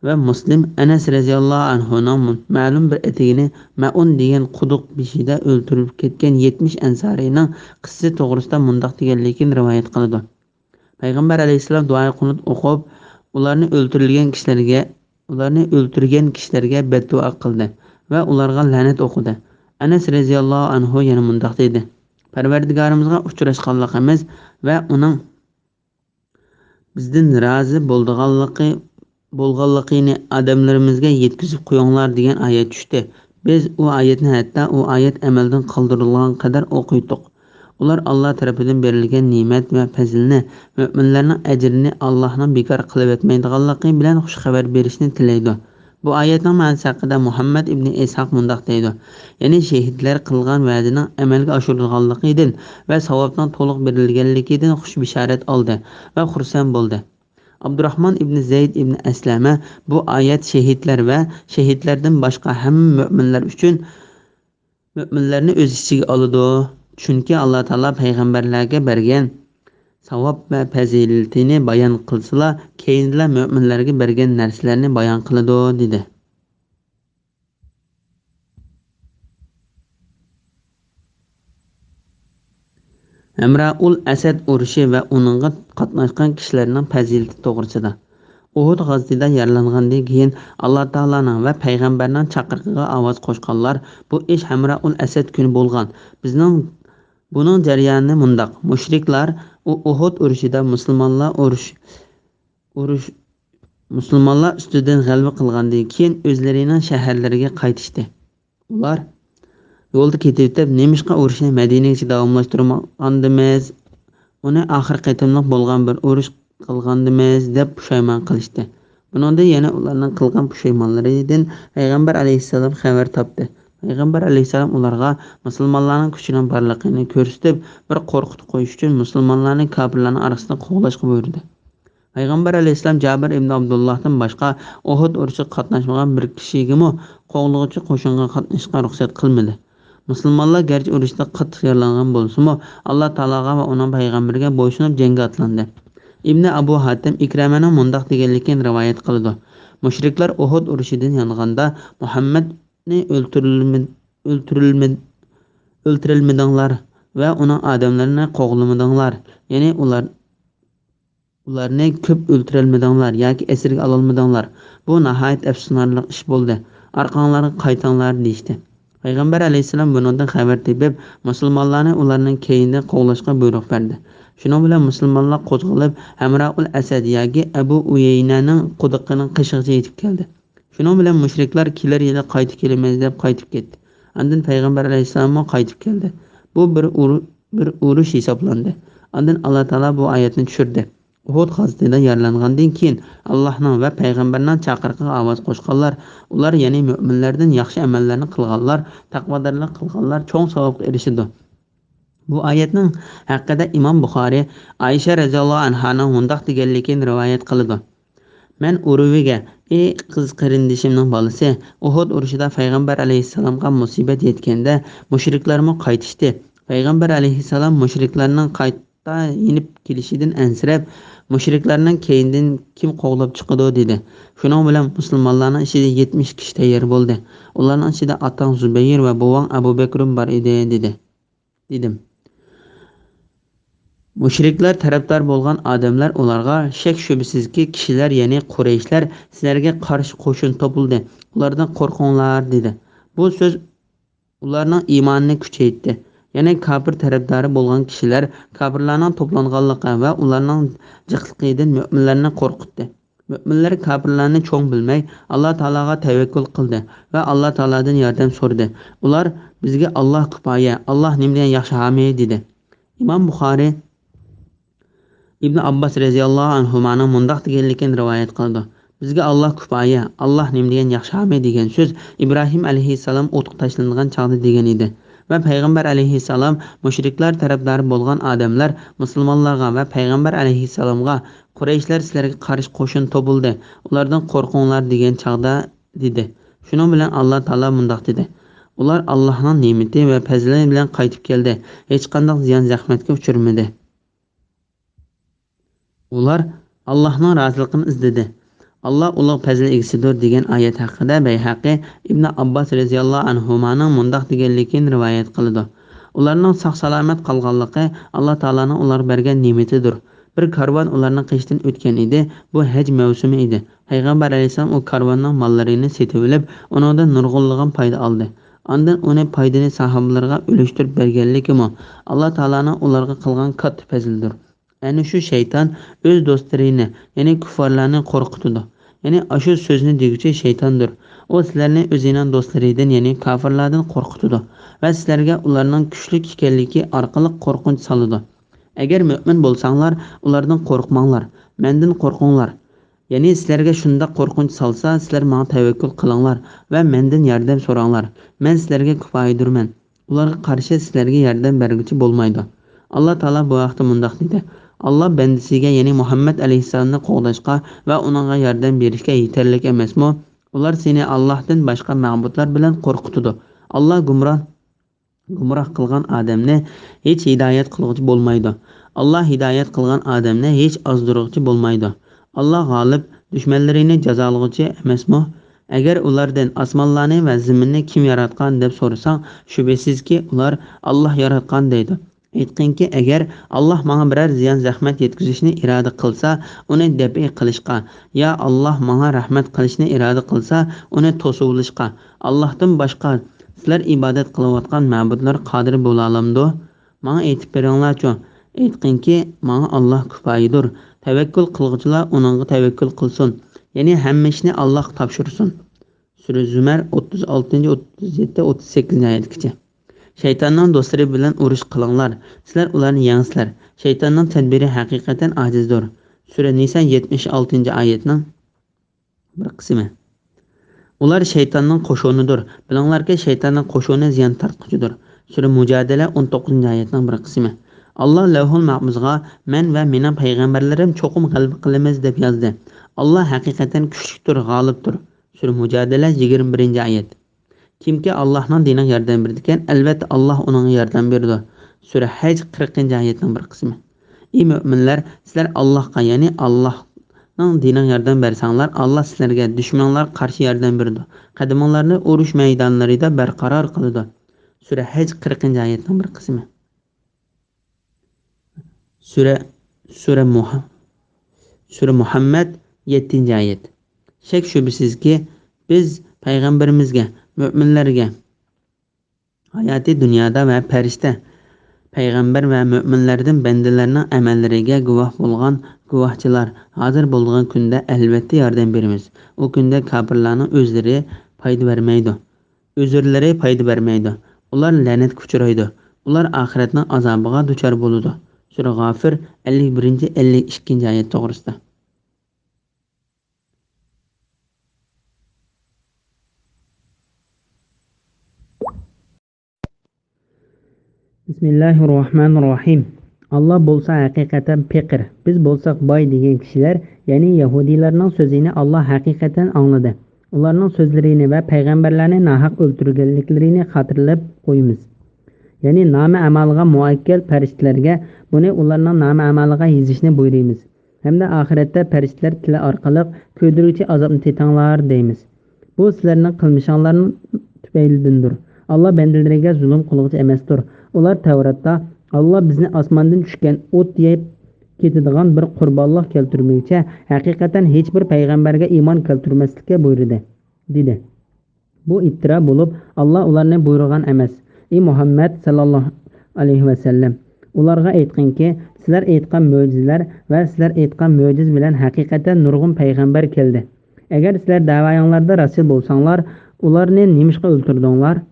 ۋە مۇسلىم ئەنەس رەزىياللاھۇ ئەنھۇنىڭ مەلۇم بىر ئەتىگىنى مەئۇن دېگەن قۇدۇق بېشىدا ئۆلتۈرۈلۈپ كەتكەن يەتمىش ئەنسارىينىڭ قىسسىسى توغرىسىدا مۇنداق دېگەنلىكىنى رىۋايەت قىلىدۇ. پەيغەمبەر ئەلەيھىسسالام دۇئائى قۇنۇت ئوقۇپ، ئۇلارنى ئۆلتۈرۈلگەن كىشىلەرگە، ئۇلارنى ئۆلتۈرگەن كىشىلەرگە بەددۇئا قىلدى ۋە ئۇلارغا لەنەت ئوقۇدى. ئەنەس رەزىياللاھۇ ئەنھۇ يەنە مۇنداق دېدى: پەرۋەردىگارىمىزغا ئۇچراشقانلىقىمىز ۋە ئۇنىڭ بىزدىن رازى بولىدىغانلىقى، بولغانلىقىنى ئادەملىرىمىزگە يەتكۈزۈپ قويۇڭلار دېگەن ئايەت چۈشتى. بىز ئۇ ئايەتنى ھەتتا ئۇ ئايەت ئەمەلدىن قالدۇرۇلغان قەدەر ئوقۇيتتۇق. ئۇلار ئاللا تەرىپىدىن بېرىلگەن نېمەت ۋە پەزىلنى، مۆمىنلەرنىڭ ئەجرىنى ئاللانىڭ بىكار قىلىۋەتمەيدىغانلىقى بىلەن خۇش خەۋەر بېرىشنى تىلەيدۇ. بۇ ئايەتنىڭ مەنىسى ھەققىدە مۇھەممەد ئىبنى ئىسھاق مۇنداق دەيدۇ، يەنى شېھىتلەر قىلغان ۋەدىنىڭ ئەمەلگە ئاشۇرۇلغانلىقىدىن ۋە ساۋابنىڭ تولۇق بېرىلگەنلىكىدىن خۇش بېشارەت ئالدى ۋە خۇرسەن بولدى. ئابدۇراخمان ئىبنى زەيد ئىبنى ئەسلەمە بۇ ئايەت شېھىتلەر ۋە شېھىتلەردىن باشقا ھەممە مۆمىنلەر ئۈچۈن، مۆمىنلەرنى ئۆز ئىچىگە ئالىدۇ. چۈنكى ئاللا تائالا پەيغەمبەرلەرگە بەرگەن ساۋاب ۋە پەزىلىتىنى بايان قىلسىلا، كەينىدىلا مۆمىنلەرگە بەرگەن نەرسىلەرنى بايان قىلىدۇ، دېدى. ھەمرائۇل ئەسەد ئۇرۇشى ۋە ئۇنىڭغا قاتناشقان كىشىلەرنىڭ پەزىلىتى توغرىسىدا. ئۇھۇد غازىتىدا يارىلانغاندىن كېيىن، ئاللا تائالانىڭ ۋە پەيغەمبەرنىڭ چاقىرىقىغا ئاۋاز قوشقانلار، بۇ ئىش ھەمرائۇل ئەسەد كۈنى بولغان. بىزنىڭ، بۇنىڭ جەريانى مۇنداق: مۇشرىكلار ئۇ-، ئۇھۇد ئۇرۇشىدا مۇسۇلمانلار ئۇرۇش، ئۇرۇش، مۇسۇلمانلار ئۈستىدىن غەلىبە قىلغاندىن كېيىن، ئۆزلىرىنىڭ شەھەرلىرىگە قايتىشتى. ئۇلار يولدا كېتىۋېتىپ، نېمىشقا ئۇرۇشنى مەدىنىگىچە داۋاملاشتۇرمىغاندىمىز، ئۇنى ئاخىرقى قېتىملىق بولغان بىر ئۇرۇش قىلغاندىمىز، دەپ پۇشايمان قىلىشتى. بۇنىڭدىن يەنە ئۇلارنىڭ قىلغان پۇشايمانلىرىدىن پەيغەمبەر ئەلەيھىسسالام خەۋەر تاپتى. پەيغەمبەر ئەلەيھىسسالام ئۇلارغا مۇسۇلمانلارنىڭ كۈچىنىڭ بارلىقىنى كۆرسىتىپ، بىر قورقۇتۇپ قويۇش ئۈچۈن مۇسۇلمانلارنى كاپىرلارنىڭ ئارىسىدا قوغلاشقا بۇيرۇدى. پەيغەمبەر ئەلەيھىسسالام جابىر ئىبن ئابدۇللاھتىن باشقا ئۇھۇد ئۇرۇشىغا قاتناشمىغان بىر كىشىگىمۇ قوغلىغۇچى قوشۇنغا قاتنىشىشقا رۇخسەت قىلمىدى. مۇسۇلمانلار گەرچە ئۇرۇشتا قاتتىق يارىلانغان بولسىمۇ، ئاللا تائالاغا ۋە ئۇنىڭ پەيغەمبىرىگە بويسۇنۇپ جەڭگە ئاتلاندى. ئىبنى ئەبۇ ھاتىم ئىكرەمەنىڭ مۇنداق دېگەنلىكىنى رىۋايەت قىلىدۇ: مۇشرىكلار ئۇھۇد ئۇرۇشىدىن يانغاندا مۇھەممەدنى ئۆلتۈرۈلمە-، ئۆلتۈرۈلمە-، ئۆلتۈرەلمىدىڭلار ۋە ئۇنىڭ ئادەملىرىنى قوغلىمىدىڭلار. يەنى ئۇلار ئۇلارنى كۆپ ئۆلتۈرەلمىدىڭلار ياكى ئەسىرگە ئالالمىدىڭلار. بۇ ناھايىتى ئەپسۇسلىنارلىق ئىش بولدى. ئارقاڭلارغا قايتىڭلار، دېيىشتى. پەيغەمبەر ئەلەيھىسسالام بۇنىڭدىن خەۋەر تېپىپ، مۇسۇلمانلارنى ئۇلارنىڭ كەينىدىن قوغلاشقا بۇيرۇق بەردى. شۇنىڭ بىلەن مۇسۇلمانلار قوزغىلىپ، ھەمرائۇل ئەسەد ياكى ئەبۇ ئۇيەينەنىڭ قۇدۇقىنىڭ قېشىغىچە يېتىپ كەلدى. شۇنىڭ بىلەن مۇشرىكلار كېلەر يىلى قايتا كېلىمىز دەپ قايتىپ كەتتى. ئاندىن پەيغەمبەر ئەلەيھىسسالاممۇ قايتىپ كەلدى. بۇ بىر ئۇرۇ-، بىر ئۇرۇش ھېسابلاندى. ئاندىن ئاللا تائالا بۇ ئايەتنى چۈشۈردى. ئۇھۇد غازىتىدە يارىلانغاندىن كېيىن، ئاللاھنىڭ ۋە پەيغەمبەرنىڭ چاقىرىقىغا ئاۋاز قوشقانلار، ئۇلار، يەنى مۆمىنلەردىن ياخشى ئەمەللەرنى قىلغانلار، تەقۋادارلىق قىلغانلار چوڭ ساۋابقا ئېرىشىدۇ. بۇ ئايەتنىڭ ھەققىدە ئىمام بۇخارىي ئائىشە رەزىياللاھۇ ئەنھانىڭ مۇنداق دېگەنلىكىنى رىۋايەت قىلىدۇ: مەن ئۇرۋىگە، ئى قىز قېرىندىشىمنىڭ بالىسى، ئۇھۇد ئۇرۇشىدا پەيغەمبەر ئەلەيھىسسالامغا مۇسىبەت يەتكەندە، مۇشرىكلارمۇ قايتىشتى. پەيغەمبەر ئەلەيھىسسالام مۇشرىكلارنىڭ قايتا يېنىپ كېلىشىدىن ئەنسىرەپ، مۇشرىكلارنىڭ كەينىدىن كىم قوغلاپ چىقىدۇ، دېدى. شۇنىڭ بىلەن مۇسۇلمانلارنىڭ ئىچىدە يەتمىش كىشى تەييار بولدى. ئۇلارنىڭ ئىچىدە ئاتاڭ زۇبەير ۋە بوۋاڭ ئەبۇ بەكرىمۇ بار ئىدى، دېدى. دېدىم. مۇشرىكلار تەرەپدار بولغان ئادەملەر ئۇلارغا، شەك-شۈبھىسىزكى، كىشىلەر، يەنى قۇرەيشلەر سىلەرگە قارشى قوشۇن توپلىدى، ئۇلاردىن قورقۇڭلار، دېدى. بۇ سۆز ئۇلارنىڭ ئىمانىنى كۈچەيتتى. يەنى كاپىر تەرەپدارى بولغان كىشىلەر كاپىرلارنىڭ توپلانغانلىقى ۋە ئۇلارنىڭ جىقلىقىدىن مۆمىنلەرنى قورقۇتتى. مۆمىنلەر كاپىرلارنى چوڭ بىلمەي، ئاللا تائالاغا تەۋەككۈل قىلدى ۋە ئاللا تائالادىن ياردەم سورىدى. ئۇلار، بىزگە ئاللا كۇپايە، ئاللا نېمە دېگەن ياخشى ھامىي، دېدى. ئىمام بۇخارىي ئىبن ئابباس رەزىياللاھۇ ئەنھۇمانىڭ مۇنداق دېگەنلىكىنى رىۋايەت قىلىدۇ: بىزگە ئاللا كۇپايە، ئاللا نېمە دېگەن ياخشى ھامىي دېگەن سۆز ئىبراھىم ئەلەيھىسسالام ئوتقا تاشلىنىدىغان چاغدا دېگەن ئىدى. ۋە پەيغەمبەر ئەلەيھىسسالام، مۇشرىكلار تەرەپدارى بولغان ئادەملەر مۇسۇلمانلارغا ۋە پەيغەمبەر ئەلەيھىسسالامغا، قۇرەيشلەر سىلەرگە قارشى قوشۇن توپلىدى، ئۇلاردىن قورقۇڭلار، دېگەن چاغدا دېدى. شۇنىڭ بىلەن ئاللا تائالا مۇنداق دېدى: ئۇلار ئاللاھنىڭ نېمىتى ۋە پەزلى بىلەن قايتىپ كەلدى، ھېچقانداق زىيان-زەخمەتكە ئۇچرىمىدى. ئۇلار ئاللاھنىڭ رازىلىقىنى ئىزدىدى. ئاللا ئۇلۇغ پەزىل ئىگىسىدۇر دېگەن ئايەت ھەققىدە بەيھەقى ئىبنى ئابباس رەزىياللاھۇ ئەنھۇمانىڭ مۇنداق دېگەنلىكىنى رىۋايەت قىلىدۇ: ئۇلارنىڭ ساق-سالامەت قالغانلىقى ئاللا تائالانىڭ ئۇلارغا بەرگەن نېمىتىدۇر. بىر كارۋان ئۇلارنىڭ قېشىدىن ئۆتكەن ئىدى. بۇ ھەج مەۋسۇمى ئىدى. پەيغەمبەر ئەلەيھىسسالام ئۇ كارۋاننىڭ ماللىرىنى سېتىۋېلىپ، ئۇنىڭدىن نۇرغۇنلىغان پايدا ئالدى. ئاندىن ئۇنى پايدىنى ساھابىلىرىغا ئۈلۈشتۈرۈپ بەرگەنلىكىمۇ ئاللا تائالانىڭ ئۇلارغا قىلغان كاتتا پەزلىدۇر. ئەنە شۇ شەيتان ئۆز دوستلىرىنى، يەنى كۇففارلارنى قورقۇتىدۇ. يەنى ئاشۇ سۆزنى دېگۈچى شەيتاندۇر. ئۇ سىلەرنى ئۆزىنىڭ دوستلىرىدىن، يەنى كاپىرلاردىن قورقۇتىدۇ ۋە سىلەرگە ئۇلارنىڭ كۈچلۈك ئىكەنلىكى ئارقىلىق قورقۇنچ سالىدۇ. ئەگەر مۆمىن بولساڭلار، ئۇلاردىن قورقماڭلار، مەندىن قورقۇڭلار. يەنى سىلەرگە شۇنداق قورقۇنچ سالسا، سىلەر ماڭا تەۋەككۈل قىلىڭلار ۋە مەندىن ياردەم سوراڭلار. مەن سىلەرگە كۇپايىدۇرمەن. ئۇلارغا قارشى سىلەرگە ياردەم بەرگۈچى بولمايدۇ. ئاللا تائالا بۇ ھەقتە مۇنداق دېدى: ئاللا بەندىسىگە، يەنى مۇھەممەد ئەلەيھىسسالامنى قوغداشقا ۋە ئۇنىڭغا ياردەم بېرىشكە يېتەرلىك ئەمەسمۇ؟ ئۇلار سېنى ئاللاھتىن باشقا مەبۇدلار بىلەن قورقۇتىدۇ. ئاللا گۇمرا-، گۇمراھ قىلغان ئادەمنى ھېچ ھىدايەت قىلغۇچى بولمايدۇ. ئاللا ھىدايەت قىلغان ئادەمنى ھېچ ئازدۇرغۇچى بولمايدۇ. ئاللا غالىب، دۈشمەنلىرىنى جازالىغۇچى ئەمەسمۇ؟ ئەگەر ئۇلاردىن، ئاسمانلارنى ۋە زېمىننى كىم ياراتقان دەپ سورىساڭ، شۈبھىسىزكى، ئۇلار، ئاللا ياراتقان دەيدۇ. ئېيتقىنكى، ئەگەر ئاللا ماڭا بىرەر زىيان-زەخمەت يەتكۈزۈشنى ئىرادە قىلسا، ئۇنى دەپئى قىلىشقا، يا ئاللا ماڭا رەھمەت قىلىشنى ئىرادە قىلسا، ئۇنى توسۇۋېلىشقا، ئاللاھتىن باشقا سىلەر ئىبادەت قىلىۋاتقان مەبۇدلار قادىر بولالامدۇ؟ ماڭا ئېيتىپ بېرىڭلارچۇ. ئېيتقىنكى، ماڭا ئاللا كۇپايىدۇر. تەۋەككۈل قىلغۇچىلار ئۇنىڭغا تەۋەككۈل قىلسۇن. يەنى ھەممە ئىشنى ئاللاغا تاپشۇرسۇن. سۈرە زۇمەر، ئوتتۇز ئالتىنچى، ئوتتۇز يەتتە، ئوتتۇز سەككىزىنچى ئايەتكىچە. شەيتاننىڭ دوستلىرى بىلەن ئۇرۇش قىلىڭلار. سىلەر ئۇلارنى يەڭسىلەر. شەيتاننىڭ تەدبىرى ھەقىقەتەن ئاجىزدۇر. سۈرە نىسا، يەتمىش ئالتىنچى ئايەتنىڭ بىر قىسمى. ئۇلار شەيتاننىڭ قوشۇنىدۇر. بىلىڭلاركى، شەيتاننىڭ قوشۇنى زىيان تارتقۇچىدۇر. سۈرە مۇجادىلە، ئون توققۇزىنچى ئايەتنىڭ بىر قىسمى. ئاللا لەۋھۇل مەھپۇزغا، مەن ۋە مېنىڭ پەيغەمبەرلىرىم چوقۇم غەلىبە قىلىمىز دەپ يازدى. ئاللا ھەقىقەتەن كۈچلۈكتۇر، غالىبتۇر. سۈرە مۇجادىلە، يىگىرمە بىرىنچى ئايەت. كىمكى ئاللاھنىڭ دىنىغا ياردەم بېرىدىكەن، ئەلۋەتتە ئاللاھ ئۇنىڭغا ياردەم بېرىدۇ. سۈرە ھەج، قىرىقىنچى ئايەتنىڭ بىر قىسمى. ئى مۆمىنلەر، سىلەر ئاللاھقا، يەنى ئاللاھنىڭ دىنىغا ياردەم بەرسەڭلار، ئاللاھ سىلەرگە دۈشمىنىڭلارغا قارشى ياردەم بېرىدۇ. قەدىمىڭلارنى ئۇرۇش مەيدانلىرىدا بەرقارار قىلىدۇ. سۈرە ھەج، قىرىقىنچى ئايەتنىڭ بىر قىسمى. سۈرە، سۈرە مۇھە-، سۈرە مۇھەممەد، يەتتىنچى ئايەت. شەك-شۈبھىسىزكى، بىز پەيغەمبىرىمىزگە، مۆمىنلەرگە، ھاياتى دۇنيادا ۋە پەرىشتە، پەيغەمبەر ۋە مۆمىنلەردىن بەندىلەرنىڭ ئەمەللىرىگە گۇۋاھ بولغان گۇۋاھچىلار ھازىر بولىدىغان كۈندە ئەلۋەتتە ياردەم بېرىمىز. ئۇ كۈندە كاپىرلارنىڭ ئۆزلىرى پايدا بەرمەيدۇ. ئۆزرىلىرى پايدا بەرمەيدۇ. ئۇلار لەنەتكە ئۇچرايدۇ. ئۇلار ئاخىرەتنىڭ ئازابىغا دۇچار بولىدۇ. سۈرە غافىر، ئەللىك بىرىنچى، ئەللىك ئىككىنچى ئايەت توغرىسىدا. بىسمىللاھىررەھمانىررەھىم. ئاللا بولسا ھەقىقەتەن پېقىر، بىز بولساق باي دېگەن كىشىلەر، يەنى يەھۇدىيلارنىڭ سۆزىنى ئاللا ھەقىقەتەن ئاڭلىدى. ئۇلارنىڭ سۆزلىرىنى ۋە پەيغەمبەرلەرنى ناھەق ئۆلتۈرگەنلىكلىرىنى خاتىرىلەپ قويىمىز. يەنى نامە ئەمالىغا مۇئەككەل پەرىشتىلەرگە بۇنى ئۇلارنىڭ نامە ئەمالىغا يېزىشنى بۇيرۇيمىز. ھەمدە ئاخىرەتتە پەرىشتىلەر تىلى ئارقىلىق كۆيدۈرگۈچى ئازابنى تېتىڭلار دەيمىز. بۇ سىلەرنىڭ قىلمىشىڭلارنىڭ تۈپەيلىدىندۇر. ئاللا بەندىلىرىگە زۇلۇم قىلغۇچى ئەمەستۇر. ئۇلار تەۋراتتا، ئاللا بىزنى ئاسماندىن چۈشكەن ئوت يەپ كېتىدىغان بىر قۇربانلىق كەلتۈرمىگۈچە، ھەقىقەتەن ھېچبىر پەيغەمبەرگە ئىمان كەلتۈرمەسلىككە بۇيرۇدى، دېدى. بۇ ئىپتىرا بولۇپ، ئاللا ئۇلارنى بۇيرۇغان ئەمەس. ئى مۇھەممەد ساللاللاھۇ ئەلەيھى ۋەسەللەم، ئۇلارغا ئېيتقىنكى، سىلەر ئېيتقان مۆجىزىلەر ۋە سىلەر ئېيتقان مۆجىزە بىلەن ھەقىقەتەن نۇرغۇن پەيغەمبەر كەلدى. ئەگەر سىلەر دەۋايىڭلاردا راستچىل بولساڭلار، ئۇلارنى نېمىشقا ئۆلتۈردۈڭلار؟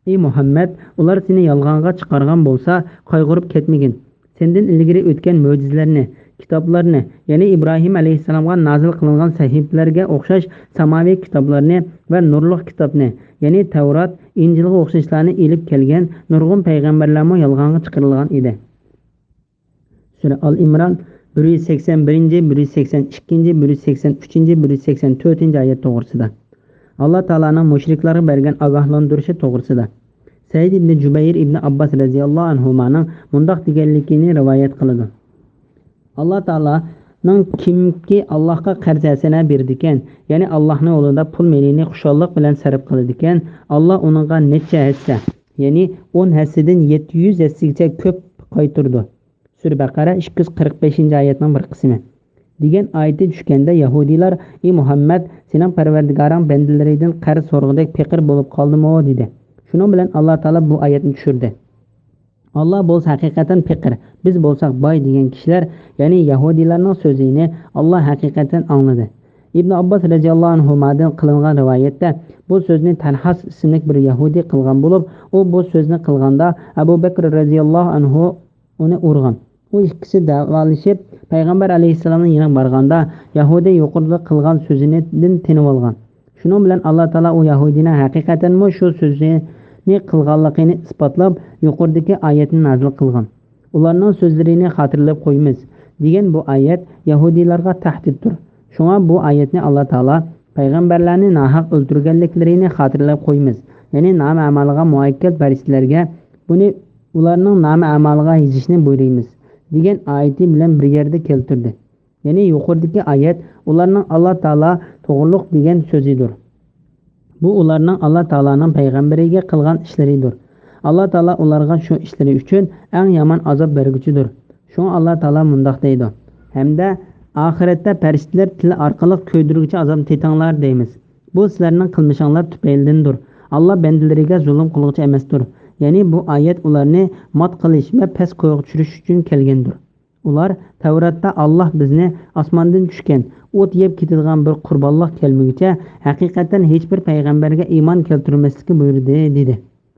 ئى مۇھەممەد، ئۇلار سېنى يالغانغا چىقارغان بولسا، قايغۇرۇپ كەتمىگىن. سەندىن ئىلگىرى ئۆتكەن مۆجىزىلەرنى، كىتابلارنى، يەنى ئىبراھىم ئەلەيھىسسالامغا نازىل قىلىنغان سەھىپىلەرگە ئوخشاش ساماۋىي كىتابلارنى ۋە نۇرلۇق كىتابنى، يەنى تەۋرات، ئىنجىلغا ئوخشاشلارنى ئېلىپ كەلگەن نۇرغۇن پەيغەمبەرلەرمۇ يالغانغا چىقىرىلغان ئىدى. سۈرە ئال ئىمران، بىر يۈز سەكسەن بىرىنچى، بىر يۈز سەكسەن ئىككىنچى، بىر يۈز سەكسەن ئۈچىنچى، بىر يۈز سەكسەن تۆتىنچى ئايەت توغرىسىدا. ئاللا تائالانىڭ مۇشرىكلارغا بەرگەن ئاگاھلاندۇرۇشى توغرىسىدا. سەئىد ئىبنى جۇبەير ئىبنى ئابباس رەزىياللاھۇ ئەنھۇمانىڭ مۇنداق دېگەنلىكىنى رىۋايەت قىلىدۇ. ئاللا تائالانىڭ كىمكى ئاللاھقا قەرز ھەسەنە بېرىدىكەن، يەنى ئاللاھنىڭ يولىدا پۇل مېلىنى خۇشاللىق بىلەن سەرپ قىلىدىكەن، ئاللا ئۇنىڭغا نەچچە ھەسسە، يەنى ئون ھەسسىدىن يەتتە يۈز ھەسسىگىچە كۆپ قايتۇرىدۇ. سۈرە بەقەرە ئىككى يۈز قىرىق بەشىنچى ئايەتنىڭ بىر قىسمى. دېگەن ئايىتى چۈشكەندە يەھۇدىيلار، ئى مۇھەممەد، سېنىڭ پەرۋەردىگارىڭ بەندىلىرىدىن قەرز سورىغۇدەك پېقىر بولۇپ قالدىمۇ؟ دېدى. شۇنىڭ بىلەن ئاللا تائالا بۇ ئايەتنى چۈشۈردى. ئاللا بولسا ھەقىقەتەن پېقىر، بىز بولساق باي دېگەن كىشىلەر، يەنى يەھۇدىيلارنىڭ سۆزىنى ئاللا ھەقىقەتەن ئاڭلىدى. ئىبن ئابباس رەزىياللاھۇ ئەنھۇمادىن قىلىنغان رىۋايەتتە بۇ سۆزنى تەلھاس ئىسىملىك بىر يەھۇدىي قىلغان بولۇپ، ئۇ بۇ سۆزنى قىلغاندا ئەبۇ بەكر رەزىياللاھۇ ئەنھۇ ئۇنى ئۇرغان. ئۇ ئىككىسى دەۋالىشىپ، پەيغەمبەر ئەلەيھىسسالامنىڭ يېنىغا بارغاندا، يەھۇدىي يۇقىرىدا قىلغان سۆزىنى دىن تىنىۋالغان. شۇنىڭ بىلەن ئاللا تائالا ئۇ يەھۇدىينىڭ ھەقىقەتەنمۇ شۇ سۆزنى قىلغانلىقىنى ئىسپاتلاپ، يۇقىرىدىكى ئايەتنى نازىل قىلغان. ئۇلارنىڭ سۆزلىرىنى خاتىرىلەپ قويىمىز، دېگەن بۇ ئايەت يەھۇدىيلارغا تەھدىتتۇر. شۇڭا بۇ ئايەتنى ئاللا تائالا پەيغەمبەرلەرنى ناھەق ئۆلتۈرگەنلىكلىرىنى خاتىرىلەپ قويىمىز، يەنى نامە ئەمالىغا مۇئەككەل پەرىشتىلەرگە بۇنى ئۇلارنىڭ نامە ئەمالىغا يېزىشنى بۇيرۇيمىز، دېگەن ئايىتى بىلەن بىر يەردە كەلتۈردى. يەنى يۇقىرىدىكى ئايەت ئۇلارنىڭ ئاللا تائالا توغرۇلۇق دېگەن سۆزىدۇر. بۇ ئۇلارنىڭ ئاللا تائالانىڭ پەيغەمبىرىگە قىلغان ئىشلىرىدۇر. ئاللا تائالا ئۇلارغا شۇ ئىشلىرى ئۈچۈن ئەڭ يامان ئازاب بەرگۈچىدۇر. شۇڭا ئاللا تائالا مۇنداق دەيدۇ، ھەمدە ئاخىرەتتە پەرىشتىلەر تىلى ئارقىلىق كۆيدۈرگۈچى ئازابنى تېتىڭلار دەيمىز. بۇ سىلەرنىڭ قىلمىشىڭلار تۈپەيلىدىندۇر. ئاللا بەندىلىرىگە زۇلۇم قىلغۇچى ئەمەستۇر. يەنى بۇ ئايەت ئۇلارنى مات قىلىش ۋە پەس كويغا چۈشۈرۈش ئۈچۈن كەلگەندۇر. ئۇلار، تەۋراتتا ئاللا بىزنى ئاسماندىن چۈشكەن ئوت يەپ كېتىدىغان بىر قۇربانلىق كەلمىگۈچە، ھەقىقەتەن ھېچبىر پەيغەمبەرگە ئىمان كەلتۈرمەسلىككە بۇيرۇدى، دېدى.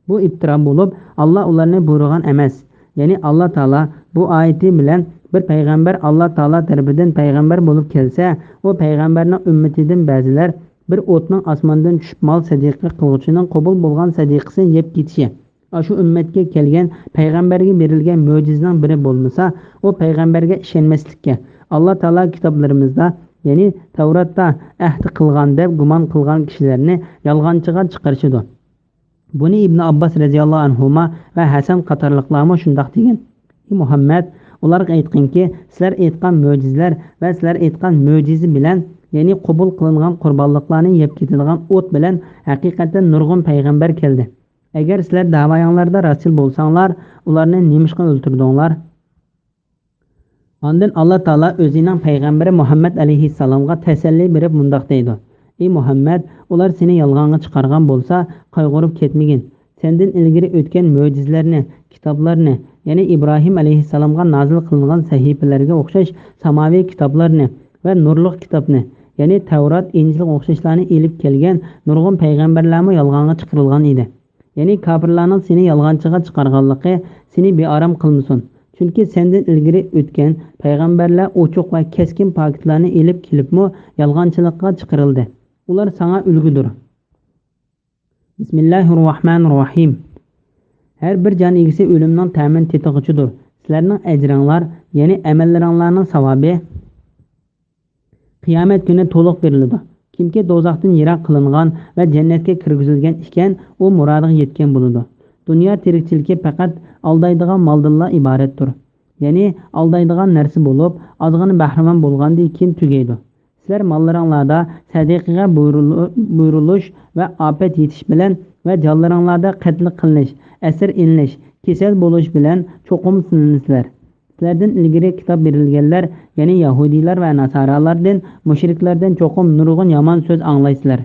بۇ ئىپتىرا بولۇپ، ئاللا ئۇلارنى بۇيرۇغان ئەمەس. يەنى ئاللا تائالا بۇ ئايىتى بىلەن بىر پەيغەمبەر ئاللا تائالا تەرىپىدىن پەيغەمبەر بولۇپ كەلسە، ئۇ پەيغەمبەرنىڭ ئۈممىتىدىن بەزىلەر بىر ئوتنىڭ ئاسماندىن چۈشۈپ مال سەدىقە قىلغۇچىنىڭ قوبۇل بولغان سەدىقىسىنى يەپ كېتىشى، ئاشۇ ئۈممەتكە كەلگەن پەيغەمبەرگە بېرىلگەن مۆجىزىنىڭ بىرى بولمىسا، ئۇ پەيغەمبەرگە ئىشەنمەسلىككە، ئاللا تائالا كىتابلىرىمىزدا، يەنى تەۋراتتا ئەھدى قىلغان دەپ گۇمان قىلغان كىشىلەرنى يالغانچىغا چىقىرىشىدۇ. بۇنى ئىبن ئابباس رەزىياللاھۇ ئەنھۇما ۋە ھەسەن قاتارلىقلارمۇ شۇنداق دېگەن. ئى مۇھەممەد، ئۇلارغا ئېيتقىنكى، سىلەر ئېيتقان مۆجىزىلەر ۋە سىلەر ئېيتقان مۆجىزە بىلەن، يەنى قوبۇل قىلىنغان قۇربانلىقلارنى يەپ كېتىدىغان ئوت بىلەن ھەقىقەتەن نۇرغۇن پەيغەمبەر كەلدى. ئەگەر سىلەر دەۋايىڭلاردا راستچىل بولساڭلار، ئۇلارنى نېمىشقا ئۆلتۈردۈڭلار؟ ئاندىن ئاللا تائالا ئۆزىنىڭ پەيغەمبىرى مۇھەممەد ئەلەيھىسسالامغا تەسەللى بېرىپ مۇنداق دەيدۇ، ئى مۇھەممەد، ئۇلار سېنى يالغانغا چىقارغان بولسا، قايغۇرۇپ كەتمىگىن. سەندىن ئىلگىرى ئۆتكەن مۆجىزىلەرنى، كىتابلارنى، يەنى ئىبراھىم ئەلەيھىسسالامغا نازىل قىلىنغان سەھىپىلەرگە ئوخشاش ساماۋىي كىتابلارنى ۋە نۇرلۇق كىتابنى، يەنى تەۋرات، ئىنجىلغا ئوخشاشلارنى ئېلىپ كەلگەن نۇرغۇن پەيغەمبەرلەرمۇ يالغانغا چىقىرىلغان ئىدى. يەنى كاپىرلارنىڭ سېنى يالغانچىغا چىقارغانلىقى سېنى بىئارام قىلمىسۇن. چۈنكى سەندىن ئىلگىرى ئۆتكەن پەيغەمبەرلەر ئوچۇق ۋە كەسكىن پاكىتلارنى ئېلىپ كېلىپمۇ يالغانچىلىققا چىقىرىلدى. ئۇلار ساڭا ئۈلگىدۇر. بىسمىللاھىررەھمانىررەھىم. ھەر بىر جان ئىگىسى ئۆلۈمنىڭ تەمىنى تېتىغۇچىدۇر. سىلەرنىڭ ئەجرىڭلار، يەنى ئەمەللىرىڭلارنىڭ ساۋابى، قىيامەت كۈنى تولۇق بېرىلىدۇ. كىمكى دوزاختىن يىراق قىلىنغان ۋە جەننەتكە كىرگۈزۈلگەن ئىكەن، ئۇ مۇرادىغا يەتكەن بولىدۇ. دۇنيا تىرىكچىلىكى پەقەت ئالدايدىغان مالدىنلا ئىبارەتتۇر. يەنى ئالدايدىغان نەرسە بولۇپ، ئازغىنە بەھرىمەن بولغاندىن كېيىن تۈگەيدۇ. سىلەر ماللىرىڭلاردا سەدىقىگە بۇيرۇلۇ-، بۇيرۇلۇش ۋە ئاپەت يېتىش بىلەن ۋە جانلىرىڭلاردا قەتل قىلىنىش، ئەسىر ئېلىنىش، كېسەل بولۇش بىلەن چوقۇم سىنىلىسىلەر. سىلەردىن ئىلگىرى كىتاب بېرىلگەنلەر، يەنى يەھۇدىيلار ۋە ناسارالاردىن، مۇشرىكلاردىن چوقۇم نۇرغۇن يامان سۆز ئاڭلايسىلەر.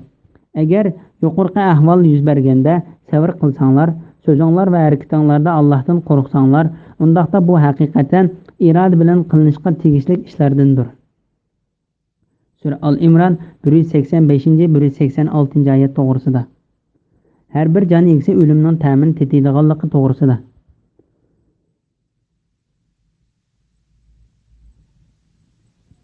ئەگەر يۇقىرىقى ئەھۋال يۈز بەرگەندە سەۋر قىلساڭلار، سۆزۈڭلار ۋە ھەرىكىتىڭلاردا ئاللاھتىن قورقساڭلار، ئۇنداقتا بۇ ھەقىقەتەن ئىرادە بىلەن قىلىنىشقا تېگىشلىك ئىشلاردىندۇر. سۈرە ئال ئىمران، بىر يۈز سەكسەن بەشىنچى، بىر يۈز سەكسەن ئالتىنچى ئايەت توغرىسىدا. ھەر بىر جان ئىگىسى ئۆلۈمنىڭ تەمىنى تېتىيدىغانلىقى توغرىسىدا.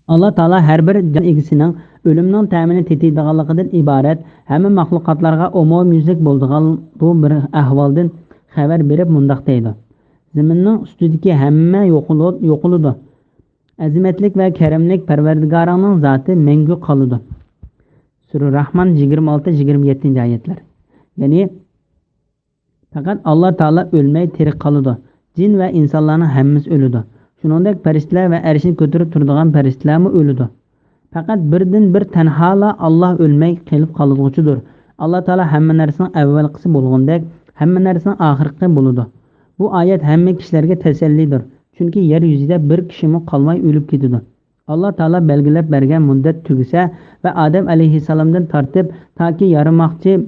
ئاللا تائالا ھەر بىر جان ئىگىسىنىڭ ئۆلۈمنىڭ تەمىنى تېتىيدىغانلىقىدىن ئىبارەت ھەممە مەخلۇقاتلارغا ئومۇميۈزلۈك بولىدىغان بۇ بىر ئەھۋالدىن خەۋەر بېرىپ مۇنداق دەيدۇ، زېمىننىڭ ئۈستىدىكى ھەممە يوقىلىدۇ، ئەزىمەتلىك ۋە كەرەملىك پەرۋەردىگارىڭنىڭ زاتى مەڭگۈ قالىدۇ. سۈرە راھمان، يىگىرمە ئالتە، يىگىرمە يەتتىنچى ئايەتلەر. يەنى پەقەت ئاللا تائالا ئۆلمەي تىرىك قالىدۇ. جىن ۋە ئىنسانلارنىڭ ھەممىسى ئۆلىدۇ. شۇنىڭدەك پەرىشتىلەر ۋە ئەرشنى كۆتۈرۈپ تۇرىدىغان پەرىشتىلەرمۇ ئۆلىدۇ. پەقەت بىردىن بىر تەنھالا ئاللا ئۆلمەي قېلىپ قالىدىغۇچىدۇر. ئاللا تائالا ھەممە نەرسىنىڭ ئەۋۋەلقىسى بولغىنىدەك، ھەممە نەرسىنىڭ ئاخىرقى بولىدۇ. بۇ ئايەت ھەممە كىشىلەرگە تەسەللىدۇر. چۈنكى يەر يۈزىدە بىر كىشىمۇ قالماي ئۆلۈپ كېتىدۇ. ئاللا تائالا بەلگىلەپ بەرگەن مۇددەت تۈگىسە ۋە ئادەم ئەلەيھىسسالامدىن تارتىپ تاكى يارىماقچى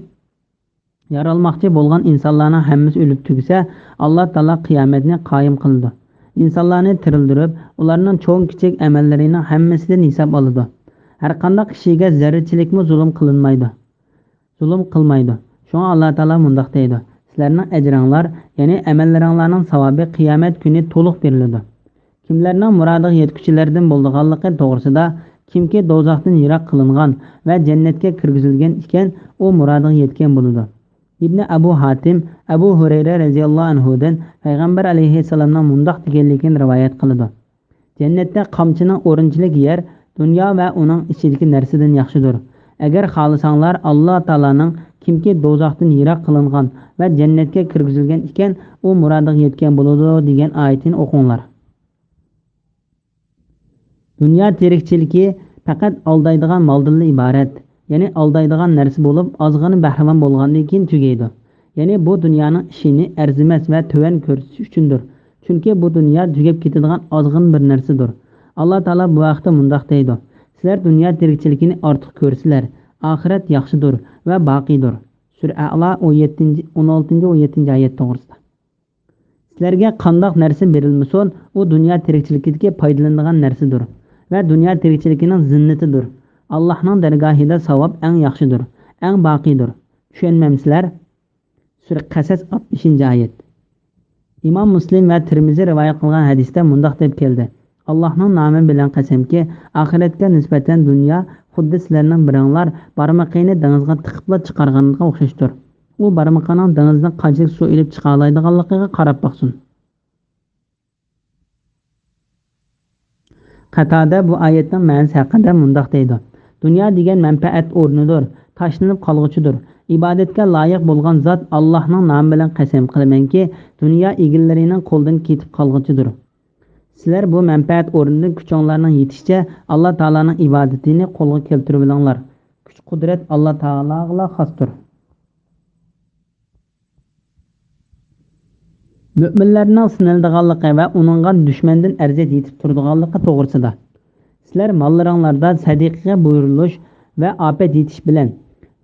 يارالماقچى بولغان ئىنسانلارنىڭ ھەممىسى ئۆلۈپ تۈگىسە، ئاللا تائالا قىيامەتنى قايىم قىلىدۇ. ئىنسانلارنى تىرىلدۈرۈپ، ئۇلارنىڭ چوڭ-كىچىك ئەمەللىرىنىڭ ھەممىسىدىن ھېساب ئالىدۇ. ھەرقانداق كىشىگە زەررىچىلىكمۇ زۇلۇم قىلىنمايدۇ. زۇلۇم قىلمايدۇ. شۇڭا ئاللا تائالا مۇنداق دەيدۇ: سىلەرنىڭ ئەجرىڭلار، يەنى ئەمەللىرىڭلارنىڭ ساۋابى قىيامەت كۈنى تولۇق بېرىلىدۇ. كىملەرنىڭ مۇرادىغا يەتكۈچىلەردىن بولىدىغانلىقى توغرىسىدا، كىمكى دوزاختىن يىراق قىلىنغان ۋە جەننەتكە كىرگۈزۈلگەن ئىكەن، ئۇ مۇرادىغا يەتكەن بولىدۇ. ئىبنى ئەبۇ ھاتىم ئەبۇ ھۇرەيرە رەزىياللاھۇ ئەنھۇدىن پەيغەمبەر ئەلەيھىسسالامنىڭ مۇنداق دېگەنلىكىنى رىۋايەت قىلىدۇ: جەننەتتە قامچىنىڭ ئورۇنچىلىك يەر دۇنيا ۋە ئۇنىڭ ئىچىدىكى نەرسىدىن ياخشىدۇر. ئەگەر خالىساڭلار، ئاللا تائالانىڭ كىمكى دوزاختىن يىراق قىلىنغان ۋە جەننەتكە كىرگۈزۈلگەن ئىكەن، ئۇ مۇرادىغا يەتكەن بولىدۇ دېگەن ئايىتىنى ئوقۇڭلار. دۇنيا تىرىكچىلىكى پەقەت ئالدايدىغان مالدىنلا ئىبارەت، يەنى ئالدايدىغان نەرسە بولۇپ، ئازغىنە بەھرىمەن بولغاندىن كېيىن تۈگەيدۇ. يەنى بۇ دۇنيانىڭ ئىشىنى ئەرزىمەس ۋە تۆۋەن كۆرسىتىش ئۈچۈندۇر. چۈنكى بۇ دۇنيا تۈگەپ كېتىدىغان ئازغىنە بىر نەرسىدۇر. ئاللا تائالا بۇ ھەقتە مۇنداق دەيدۇ: سىلەر دۇنيا تىرىكچىلىكىنى ئارتۇق كۆرىسىلەر، ئاخىرەت ياخشىدۇر ۋە باقىيدۇر. سۈرە ئەئلا، ئون يەتتىنچى، ئون ئالتىنچى، ئون يەتتىنچى ئايەت توغرىسىدا. سىلەرگە قانداق نەرسە بېرىلمىسۇن، ئۇ دۇنيا تىرىكچىلىكىدىكى پايدىلىنىدىغان نەرسىدۇر ۋە دۇنيا تىرىكچىلىكىنىڭ زىننىتىدۇر. ئاللاھنىڭ دەرگاھىدا ساۋاب ئەڭ ياخشىدۇر، ئەڭ باقىيدۇر. چۈشەنمەمسىلەر؟ سۈرە قەسەس، ئاتمىشىنچى ئايەت. ئىمام مۇسلىم ۋە تىرمىزى رىۋايەت قىلغان ھەدىستە مۇنداق دەپ كەلدى: ئاللاھنىڭ نامى بىلەن قەسەمكى، ئاخىرەتكە نىسبەتەن دۇنيا خۇددى سىلەرنىڭ بىرىڭلار بارمىقىنى دېڭىزغا تىقىپلا چىقارغانغا ئوخشاشتۇر. ئۇ بارمىقىنىڭ دېڭىزدىن قانچىلىك سۇ ئېلىپ چىقالايدىغانلىقىغا قاراپ باقسۇن. قەتادە بۇ ئايەتنىڭ مەنىسى ھەققىدە مۇنداق دەيدۇ: دۇنيا دېگەن مەنپەئەت ئورنىدۇر، تاشلىنىپ قالغۇچىدۇر. ئىبادەتكە لايىق بولغان زات ئاللاھنىڭ نامى بىلەن قەسەم قىلىمەنكى، دۇنيا ئىگىلىرىنىڭ قولىدىن كېتىپ قالغۇچىدۇر. سىلەر بۇ مەنپەئەت ئورنىدىن كۈچۈڭلارنىڭ يېتىشىچە ئاللا تائالانىڭ ئىبادىتىنى قولغا كەلتۈرۈۋېلىڭلار. كۈچ-قۇدرەت ئاللا تائالاغىلا خاستۇر. مۆمىنلەرنىڭ سىنىلىدىغانلىقى ۋە ئۇنىڭغا دۈشمەندىن ئەزىيەت يېتىپ تۇرىدىغانلىقى توغرىسىدا. سىلەر ماللىرىڭلاردا سەدىقىگە بۇيرۇلۇش ۋە ئاپەت يېتىش بىلەن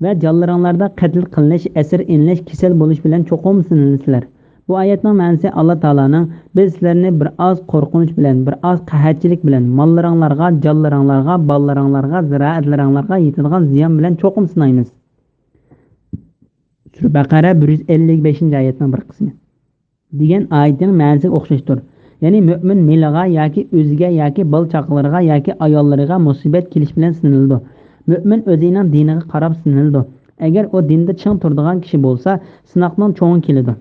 ۋە جانلىرىڭلاردا قەتل قىلىنىش، ئەسىر ئېلىنىش، كېسەل بولۇش بىلەن چوقۇم سىنىلىسىلەر. بۇ ئايەتنىڭ مەنىسى ئاللا تائالانىڭ: بىز سىلەرنى بىر ئاز قورقۇنچ بىلەن، بىر ئاز قەھەتچىلىك بىلەن ماللىرىڭلارغا، جانلىرىڭلارغا، بالىلىرىڭلارغا، زىرائەتلىرىڭلارغا يېتىدىغان زىيان بىلەن چوقۇم سىنايمىز. سۈرە بەقەرە، بىر يۈز ئەللىك بەشىنچى ئايەتنىڭ بىر قىسمى. دېگەن ئايىتىنىڭ مەنىسىگە ئوخشاشتۇر. يەنى مۆمىن مېلىغا ياكى ئۆزىگە ياكى بالا-چاقىلىرىغا ياكى ئاياللىرىغا مۇسىبەت كېلىش بىلەن سىنىلىدۇ. مۆمىن ئۆزىنىڭ دىنىغا قاراپ سىنىلىدۇ. ئەگەر ئۇ دىندا چىڭ تۇرىدىغان كىشى بولسا، سىناقنىڭ چوڭى كېلىدۇ.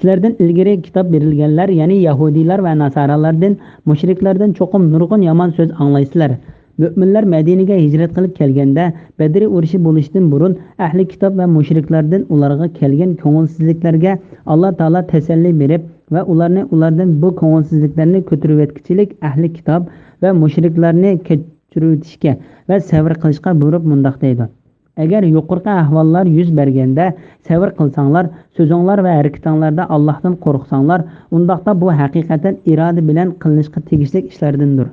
سىلەردىن ئىلگىرى كىتاب بېرىلگەنلەر، يەنى يەھۇدىيلار ۋە ناسارالاردىن، مۇشرىكلاردىن چوقۇم نۇرغۇن يامان سۆز ئاڭلايسىلەر. مۆمىنلەر مەدىنىگە ھىجرەت قىلىپ كەلگەندە، بەدرى ئۇرۇشى بولۇشتىن بۇرۇن ئەھلى كىتاب ۋە مۇشرىكلاردىن ئۇلارغا كەلگەن كۆڭۈلسىزلىكلەرگە ئاللا تائالا تەسەللى بېرىپ ۋە ئۇلارنى ئۇلاردىن بۇ كۆڭۈلسىزلىكلەرنى كۆتۈرۈۋەتكۈچىلىك ئەھلى كىتاب ۋە مۇشرىكلارنى كەچۈرۈۋېتىشكە ۋە سەۋر قىلىشقا بۇيرۇپ مۇنداق دەيدۇ: ئەگەر يۇقىرىقى ئەھۋاللار يۈز بەرگەندە سەۋر قىلساڭلار، سۆزۈڭلار ۋە ھەرىكىتىڭلاردا ئاللاھتىن قورقساڭلار، ئۇنداقتا بۇ ھەقىقەتەن ئىرادە بىلەن قىلىنىشقا تېگىشلىك ئىشلاردىندۇر.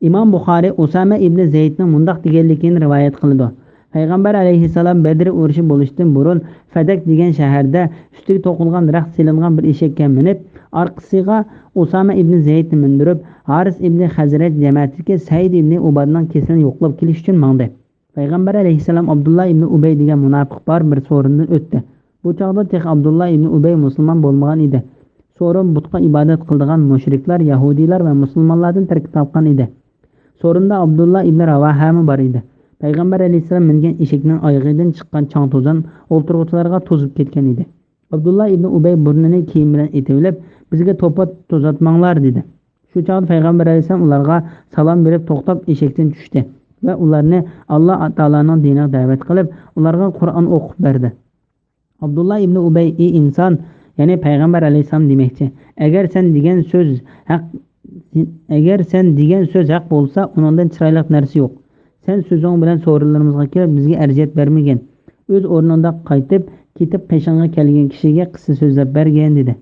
ئىمام بۇخارىي ئۇسامە ئىبنى زەيدنىڭ مۇنداق دېگەنلىكىنى رىۋايەت قىلىدۇ: پەيغەمبەر ئەلەيھىسسالام بەدر ئۇرۇشى بولۇشتىن بۇرۇن فەدەك دېگەن شەھەردە ئۈستىگە توقۇلغان رەخت سېلىنغان بىر ئېشەككە مىنىپ، ئارقىسىغا ئۇسامە ئىبنى زەيدنى مىندۈرۈپ، ھارىس ئىبنى خەزرەج جەمەتىدىكى سەئىد ئىبنى ئۇبادىنىڭ كېسىلىنى يوقلاپ كېلىش ئۈچۈن ماڭدى. پەيغەمبەر ئەلەيھىسسالام ئابدۇللا ئىبنى ئۇبەي دېگەن مۇناپىق بار بىر سورۇندىن ئۆتتى. بۇ چاغدا تېخى ئابدۇللا ئىبنى ئۇبەي مۇسۇلمان بولمىغان ئىدى. سورۇن بۇتقا ئىبادەت قىلىدىغان مۇشرىكلار يەھۇدىيلار ۋە مۇسۇلمانلاردىن تەركىب تاپقان ئىدى. سورۇندا ئابدۇللا ئىبنى راۋاھەمۇ بار ئىدى. پەيغەمبەر ئەلەيھىسسالام مىنگەن ئېشەكنىڭ ئايىغىدىن چىققان چاڭ-توزان ئولتۇرغۇچىلارغا توزۇپ كەتكەن ئىدى. ئابدۇللا ئىبنى ئۇبەي بۇرنىنى كىيىم بىلەن ئېتىۋېلىپ، بىزگە توپا توزاتماڭلار، دېدى. شۇ چاغدا پەيغەمبەر ئەلەيھىسسالام ئۇلارغا سالام بېرىپ توختاپ ئېشەكتىن چۈشتى ۋە ئۇلارنى ئاللا تائالانىڭ دىنىغا دەۋەت قىلىپ، ئۇلارغا قۇرئان ئوقۇپ بەردى. ئابدۇللا ئىبنى ئۇبەي: ئى ئىنسان، يەنى پەيغەمبەر ئەلەيھىسسالام دېمەكچى، ئەگەر سەن دېگەن سۆز ھەق، ئەگەر سەن دېگەن سۆز ھەق بولسا، ئۇنىڭدىن چىرايلىق نەرسە يوق. سەن سۆزۈڭ بىلەن سورۇنلىرىمىزغا كىرىپ، بىزگە ئەزىيەت بەرمىگىن. ئۆز ئورنۇڭدا قايتىپ كېتىپ، قېشىڭغا كەلگەن كىشىگە قىسسە سۆزلەپ بەرگىن، دېدى.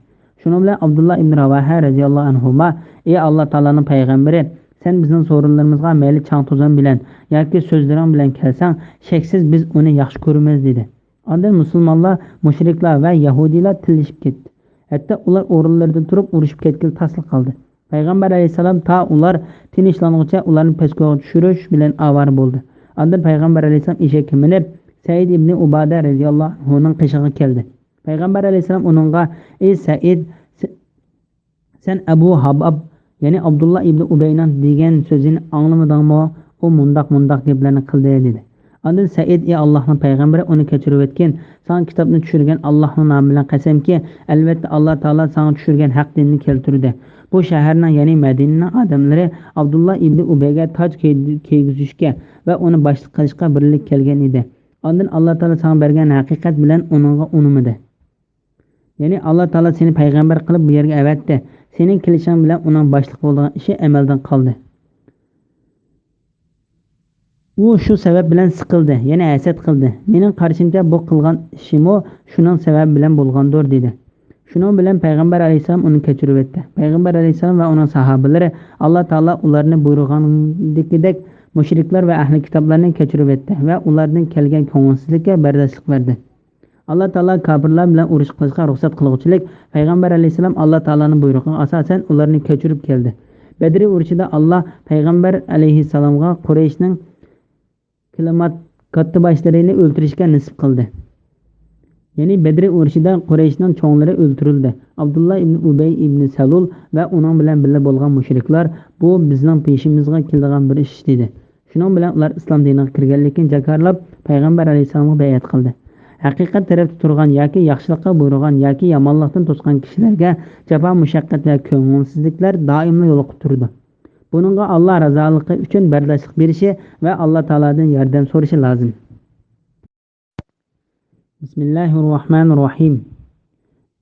شۇنىڭ بىلەن ئابدۇللا ئىبنى راۋاھە رەزىياللاھۇ ئەنھۇما: ئى ئاللا تائالانىڭ پەيغەمبىرى، سەن بىزنىڭ سورۇنلىرىمىزغا مەيلى چاڭ-توزان بىلەن ياكى سۆزلىرىڭ بىلەن كەلسەڭ، شەكسىز بىز ئۇنى ياخشى كۆرىمىز، دېدى. ئاندىن مۇسۇلمانلار، مۇشرىكلار ۋە يەھۇدىيلار تىللىشىپ كەتتى. ھەتتا ئۇلار ئورۇنلىرىدىن تۇرۇپ ئۇرۇشۇپ كەتكىلى تاسلا قالدى. پەيغەمبەر ئەلەيھىسسالام تا ئۇلار تىنچلانغۇچە ئۇلارنى پەسكويغا چۈشۈرۈش بىلەن ئاۋارە بولدى. ئاندىن پەيغەمبەر ئەلەيھىسسالام ئېشەككە مىنىپ، سەئىد ئىبنى ئۇبادە رەزىياللاھۇ ئەنھۇنىڭ قېشىغا كەلدى. پەيغەمبەر ئەلەيھىسسالام ئۇنىڭغا: ئى سەئىد، سە-، سەن ئەبۇ ھاباب، يەنى ئابدۇللا ئىبنى ئۇبەينىڭ دېگەن سۆزىنى ئاڭلىمىدىڭمۇ؟ ئۇ مۇنداق، مۇنداق گەپلەرنى قىلدى، دېدى. ئاندىن سەئىد: ئى ئاللاھنىڭ پەيغەمبىرى، ئۇنى كەچۈرۈۋەتكىن، ساڭا كىتابنى چۈشۈرگەن ئاللاھنىڭ نامى بىلەن قەسەمكى، ئەلۋەتتە ئاللا تائالا ساڭا چۈشۈرگەن ھەق دىننى كەلتۈردى. بۇ شەھەرنىڭ، يەنى مەدىنىنىڭ ئادەملىرى ئابدۇللا ئىبنى ئۇبەيگە تاج كىي-، كىيگۈزۈشكە ۋە ئۇنى باشلىق قىلىشقا بىرلىككە كەلگەن ئىدى. ئاندىن ئاللا تائالا ساڭا بەرگەن ھەقىقەت بىلەن ئۇنىڭغا ئۇنىمىدى. يەنى ئاللا تائالا سېنى پەيغەمبەر قىلىپ بۇ يەرگە ئەۋەتتى. سېنىڭ كېلىشىڭ بىلەن ئۇنىڭ باشلىق بولىدىغان ئىشى ئەمەلدىن قالدى. ئۇ شۇ سەۋەب بىلەن سىقىلدى، يەنى ھەسەت قىلدى. مېنىڭ قارىشىمچە، بۇ قىلغان ئىشىمۇ شۇنىڭ سەۋەبى بىلەن بولغاندۇر، دېدى. شۇنىڭ بىلەن پەيغەمبەر ئەلەيھىسسالام ئۇنى كەچۈرۈۋەتتى. پەيغەمبەر ئەلەيھىسسالام ۋە ئۇنىڭ ساھابىلىرى ئاللا تائالا ئۇلارنى بۇيرۇغاندىكىدەك مۇشرىكلار ۋە ئەھلى كىتابلارنى كەچۈرۈۋەتتى ۋە ئۇلاردىن كەلگەن كۆڭۈلسىزلىككە بەرداشلىق بەردى. ئاللا تائالا كاپىرلار بىلەن ئۇرۇش قىلىشقا رۇخسەت قىلغۇچىلىك، پەيغەمبەر ئەلەيھىسسالام ئاللا تائالانىڭ بۇيرۇقىغا ئاساسەن ئۇلارنى كەچۈرۈپ كەلدى. بەدرى ئۇرۇشىدا ئاللا پەيغەمبەر ئەلەيھىسسالامغا قۇرەيشنىڭ كىلىمات كاتتىباشلىرىنى ئۆلتۈرۈشكە نېسىپ قىلدى. يەنى بەدرى ئۇرۇشىدا قۇرەيشنىڭ چوڭلىرى ئۆلتۈرۈلدى. ئابدۇللا ئىبنى ئۇبەي ئىبنى سەلۇل ۋە ئۇنىڭ بىلەن بىللە بولغان مۇشرىكلار: بۇ بىزنىڭ بېشىمىزغا كېلىدىغان بىر ئىش، دېدى. شۇنىڭ بىلەن ئۇلار ئىسلام دىنىغا كىرگەنلىكىنى جاكارلاپ، پەيغەمبەر ئەلەيھىسسالامغا بەيئەت قىلدى. ھەقىقەت تەرەپتە تۇرغان ياكى ياخشىلىققا بۇيرۇغان ياكى يامانلىقتىن توسقان كىشىلەرگە جاپا، مۇشەققەت ۋە كۆڭۈلسىزلىكلەر دائىملا يولۇقۇپ تۇرىدۇ. بۇنىڭغا ئاللا رازالىقى ئۈچۈن بەرداشلىق بېرىشى ۋە ئاللا تائالادىن ياردەم سورىشى لازىم. بىسمىللاھىررەھمانىررەھىم.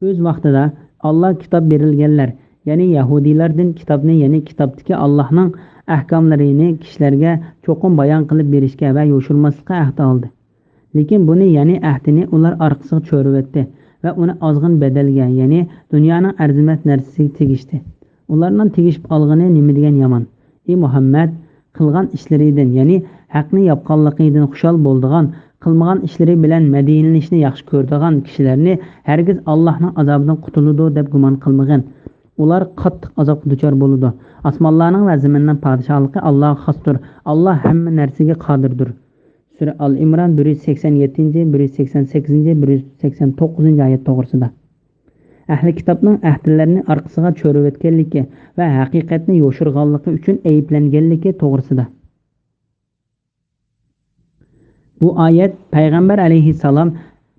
ئۆز ۋاقتىدا ئاللا كىتاب بېرىلگەنلەر، يەنى يەھۇدىيلاردىن كىتابنى، يەنى كىتابتىكى ئاللانىڭ ئەھكاملىرىنى كىشىلەرگە چوقۇم بايان قىلىپ بېرىشكە ۋە يوشۇرماسلىققا ئەھدى ئالدى. لېكىن بۇنى، يەنى ئەھدىنى ئۇلار ئارقىسىغا چۆرۈۋەتتى ۋە ئۇنى ئازغىن بەدەلگە، يەنى دۇنيانىڭ ئەرزىمەس نەرسىسىگە تېگىشتى. ئۇلارنىڭ تېگىشىپ ئالغىنى نېمە دېگەن يامان! ئى مۇھەممەد، قىلغان ئىشلىرىدىن، يەنى ھەقنى ياپقانلىقىدىن خۇشال بولىدىغان، قىلمىغان ئىشلىرى بىلەن مەدھىيلىنىشنى ياخشى كۆرىدىغان كىشىلەرنى ھەرگىز ئاللاھنىڭ ئازابىدىن قۇتۇلىدۇ دەپ گۇمان قىلمىغىن. ئۇلار قاتتىق ئازابقا دۇچار بولىدۇ. ئاسمانلارنىڭ ۋە زېمىننىڭ پادىشاھلىقى ئاللاغا خاستۇر. ئاللا ھەممە نەرسىگە قادىردۇر. سۈرە ئال ئىمران، بىر يۈز سەكسەن يەتتىنچى، بىر يۈز سەكسەن سەككىزىنچى، بىر يۈز سەكسەن توققۇزىنچى ئايەت توغرىسىدا. ئەھلى كىتابنىڭ ئەھدىلەرنى ئارقىسىغا چۆرۈۋەتكەنلىكى ۋە ھەقىقەتنى يوشۇرغانلىقى ئۈچۈن ئەيىبلەنگەنلىكى توغرىسىدا. بۇ ئايەت پەيغەمبەر ئەلەيھىسسالام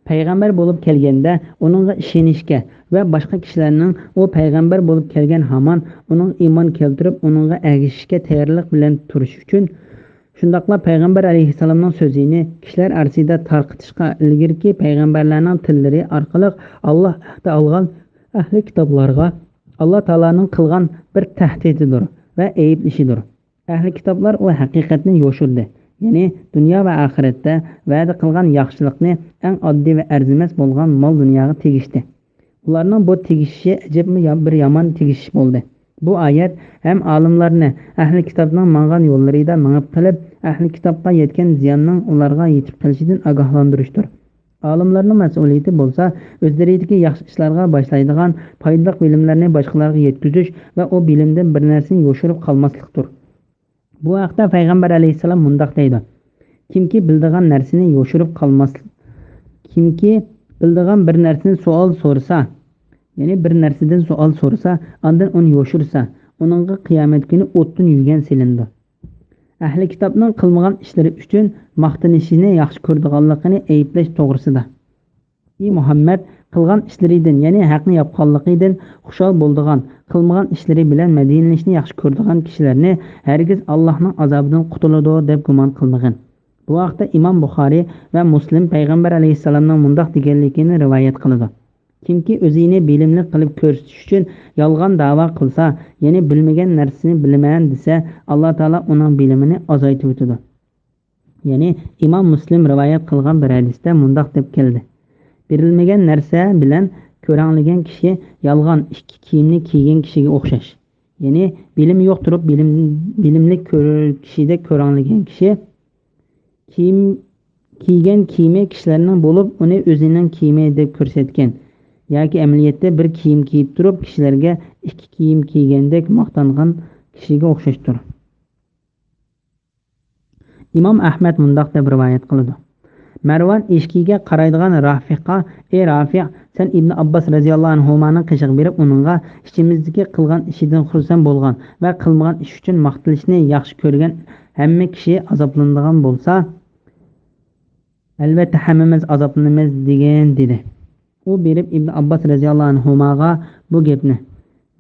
پەيغەمبەر بولۇپ كەلگەندە ئۇنىڭغا ئىشىنىشكە ۋە باشقا كىشىلەرنىڭ ئۇ پەيغەمبەر بولۇپ كەلگەن ھامان ئۇنىڭغا ئىمان كەلتۈرۈپ، ئۇنىڭغا ئەگىشىشكە تەييارلىق بىلەن تۇرۇش ئۈچۈن، شۇنداقلا پەيغەمبەر ئەلەيھىسسالامنىڭ سۆزىنى كىشىلەر ئارىسىدا تارقىتىشقا، ئىلگىرىكى پەيغەمبەرلەرنىڭ تىللىرى ئارقىلىق ئاللا ئەھدى ئالغان ئەھلى كىتابلارغا ئاللا تائالانىڭ قىلغان بىر تەھدىتىدۇر ۋە ئەيىبلىشىدۇر. ئەھلى كىتابلار ئۇ ھەقىقەتنى يوشۇردى، يەنى دۇنيا ۋە ئاخىرەتتە ۋەدە قىلغان ياخشىلىقنى ئەڭ ئاددىي ۋە ئەرزىمەس بولغان مال دۇنياغا تېگىشتى. ئۇلارنىڭ بۇ تېگىشىشى ئەجەبمۇ يا-، بىر يامان تېگىشىش بولدى. بۇ ئايەت ھەم ئالىملارنى ئەھلى كىتابنىڭ ماڭغان يوللىرىدا مېڭىپ قېلىپ، ئەھلى كىتابقا يەتكەن زىياننىڭ ئۇلارغا يېتىپ قېلىشىدىن ئاگاھلاندۇرۇشتۇر. ئالىملارنىڭ مەسئۇلىيىتى بولسا، ئۆزلىرىدىكى ياخشى ئىشلارغا باشلايدىغان پايدىلىق بىلىملەرنى باشقىلارغا يەتكۈزۈش ۋە ئۇ بىلىمدىن بىر نەرسىنى يوشۇرۇپ قالماسلىقتۇر. بۇ ھەقتە پەيغەمبەر ئەلەيھىسسالام مۇنداق دەيدۇ: كىمكى بىلىدىغان نەرسىنى يوشۇرۇپ قالماسلىق، كىمكى بىلىدىغان بىر نەرسىنى سوئال سورىسا، يەنى بىر نەرسىدىن سوئال سورىسا، ئاندىن ئۇنى يوشۇرسا، ئۇنىڭغا قىيامەت كۈنى ئوتتىن يۈگەن سېلىنىدۇ. ئەھلى كىتابنىڭ قىلمىغان ئىشلىرى ئۈچۈن ماختىنىشىنى ياخشى كۆرىدىغانلىقىنى ئەيىبلەش توغرىسىدا. ئى مۇھەممەد، قىلغان ئىشلىرىدىن، يەنى ھەقنى ياپقانلىقىدىن خۇشال بولىدىغان، قىلمىغان ئىشلىرى بىلەن مەدھىيلىنىشنى ياخشى كۆرىدىغان كىشىلەرنى ھەرگىز ئاللاھنىڭ ئازابىدىن قۇتۇلىدۇ دەپ گۇمان قىلمىغىن. بۇ ھەقتە ئىمام بۇخارىي ۋە مۇسلىم پەيغەمبەر ئەلەيھىسسالامنىڭ مۇنداق دېگەنلىكىنى رىۋايەت قىلىدۇ: كىمكى ئۆزىنى بىلىملىك قىلىپ كۆرسىتىش ئۈچۈن يالغان دەۋا قىلسا، يەنى بىلمىگەن نەرسىنى بىلىمەن دېسە، ئاللا تائالا ئۇنىڭ بىلىمىنى ئازايتىۋېتىدۇ. يەنى ئىمام مۇسلىم رىۋايەت قىلغان بىر ھەدىستە مۇنداق دەپ كەلدى: بېرىلمىگەن نەرسە بىلەن كۆرەڭلىگەن كىشى يالغان ئىككى كىيىمنى كىيگەن كىشىگە ئوخشاش. يەنى بىلىمى يوق تۇرۇپ بىلىم، بىلىملىك كۆر-، كىشىدەك كۆرەڭلىگەن كىشى كىيىم، كىيگەن كىيىمى كىشىلەرنىڭ بولۇپ، ئۇنى ئۆزىنىڭ كىيىمى دەپ كۆرسەتكەن ياكى ئەمەلىيەتتە بىر كىيىم كىيىپ تۇرۇپ، كىشىلەرگە ئىككى كىيىم كىيگەندەك ماختانغان كىشىگە ئوخشاشتۇر. ئىمام ئەھمەد مۇنداق دەپ رىۋايەت قىلىدۇ: مەرۋان ئېشىكىگە قارايدىغان رافىققا: «ئەي رافىق، سەن ئىبن ئابباس رەزىياللاھۇ ئەنھۇمانىڭ قېشىغا بېرىپ، ئۇنىڭغا ئىچىمىزدىكى قىلغان ئىشىدىن خۇرسەن بولغان ۋە قىلمىغان ئىش ئۈچۈن ماختىلىشنى ياخشى كۆرگەن ھەممە كىشى ئازابلىنىدىغان بولسا، ئەلۋەتتە ھەممىمىز ئازابلىنىمىز» دېگىن، دېدى. ئۇ بېرىپ ئىبن ئابباس رەزىياللاھۇ ئەنھۇماغا بۇ گەپنى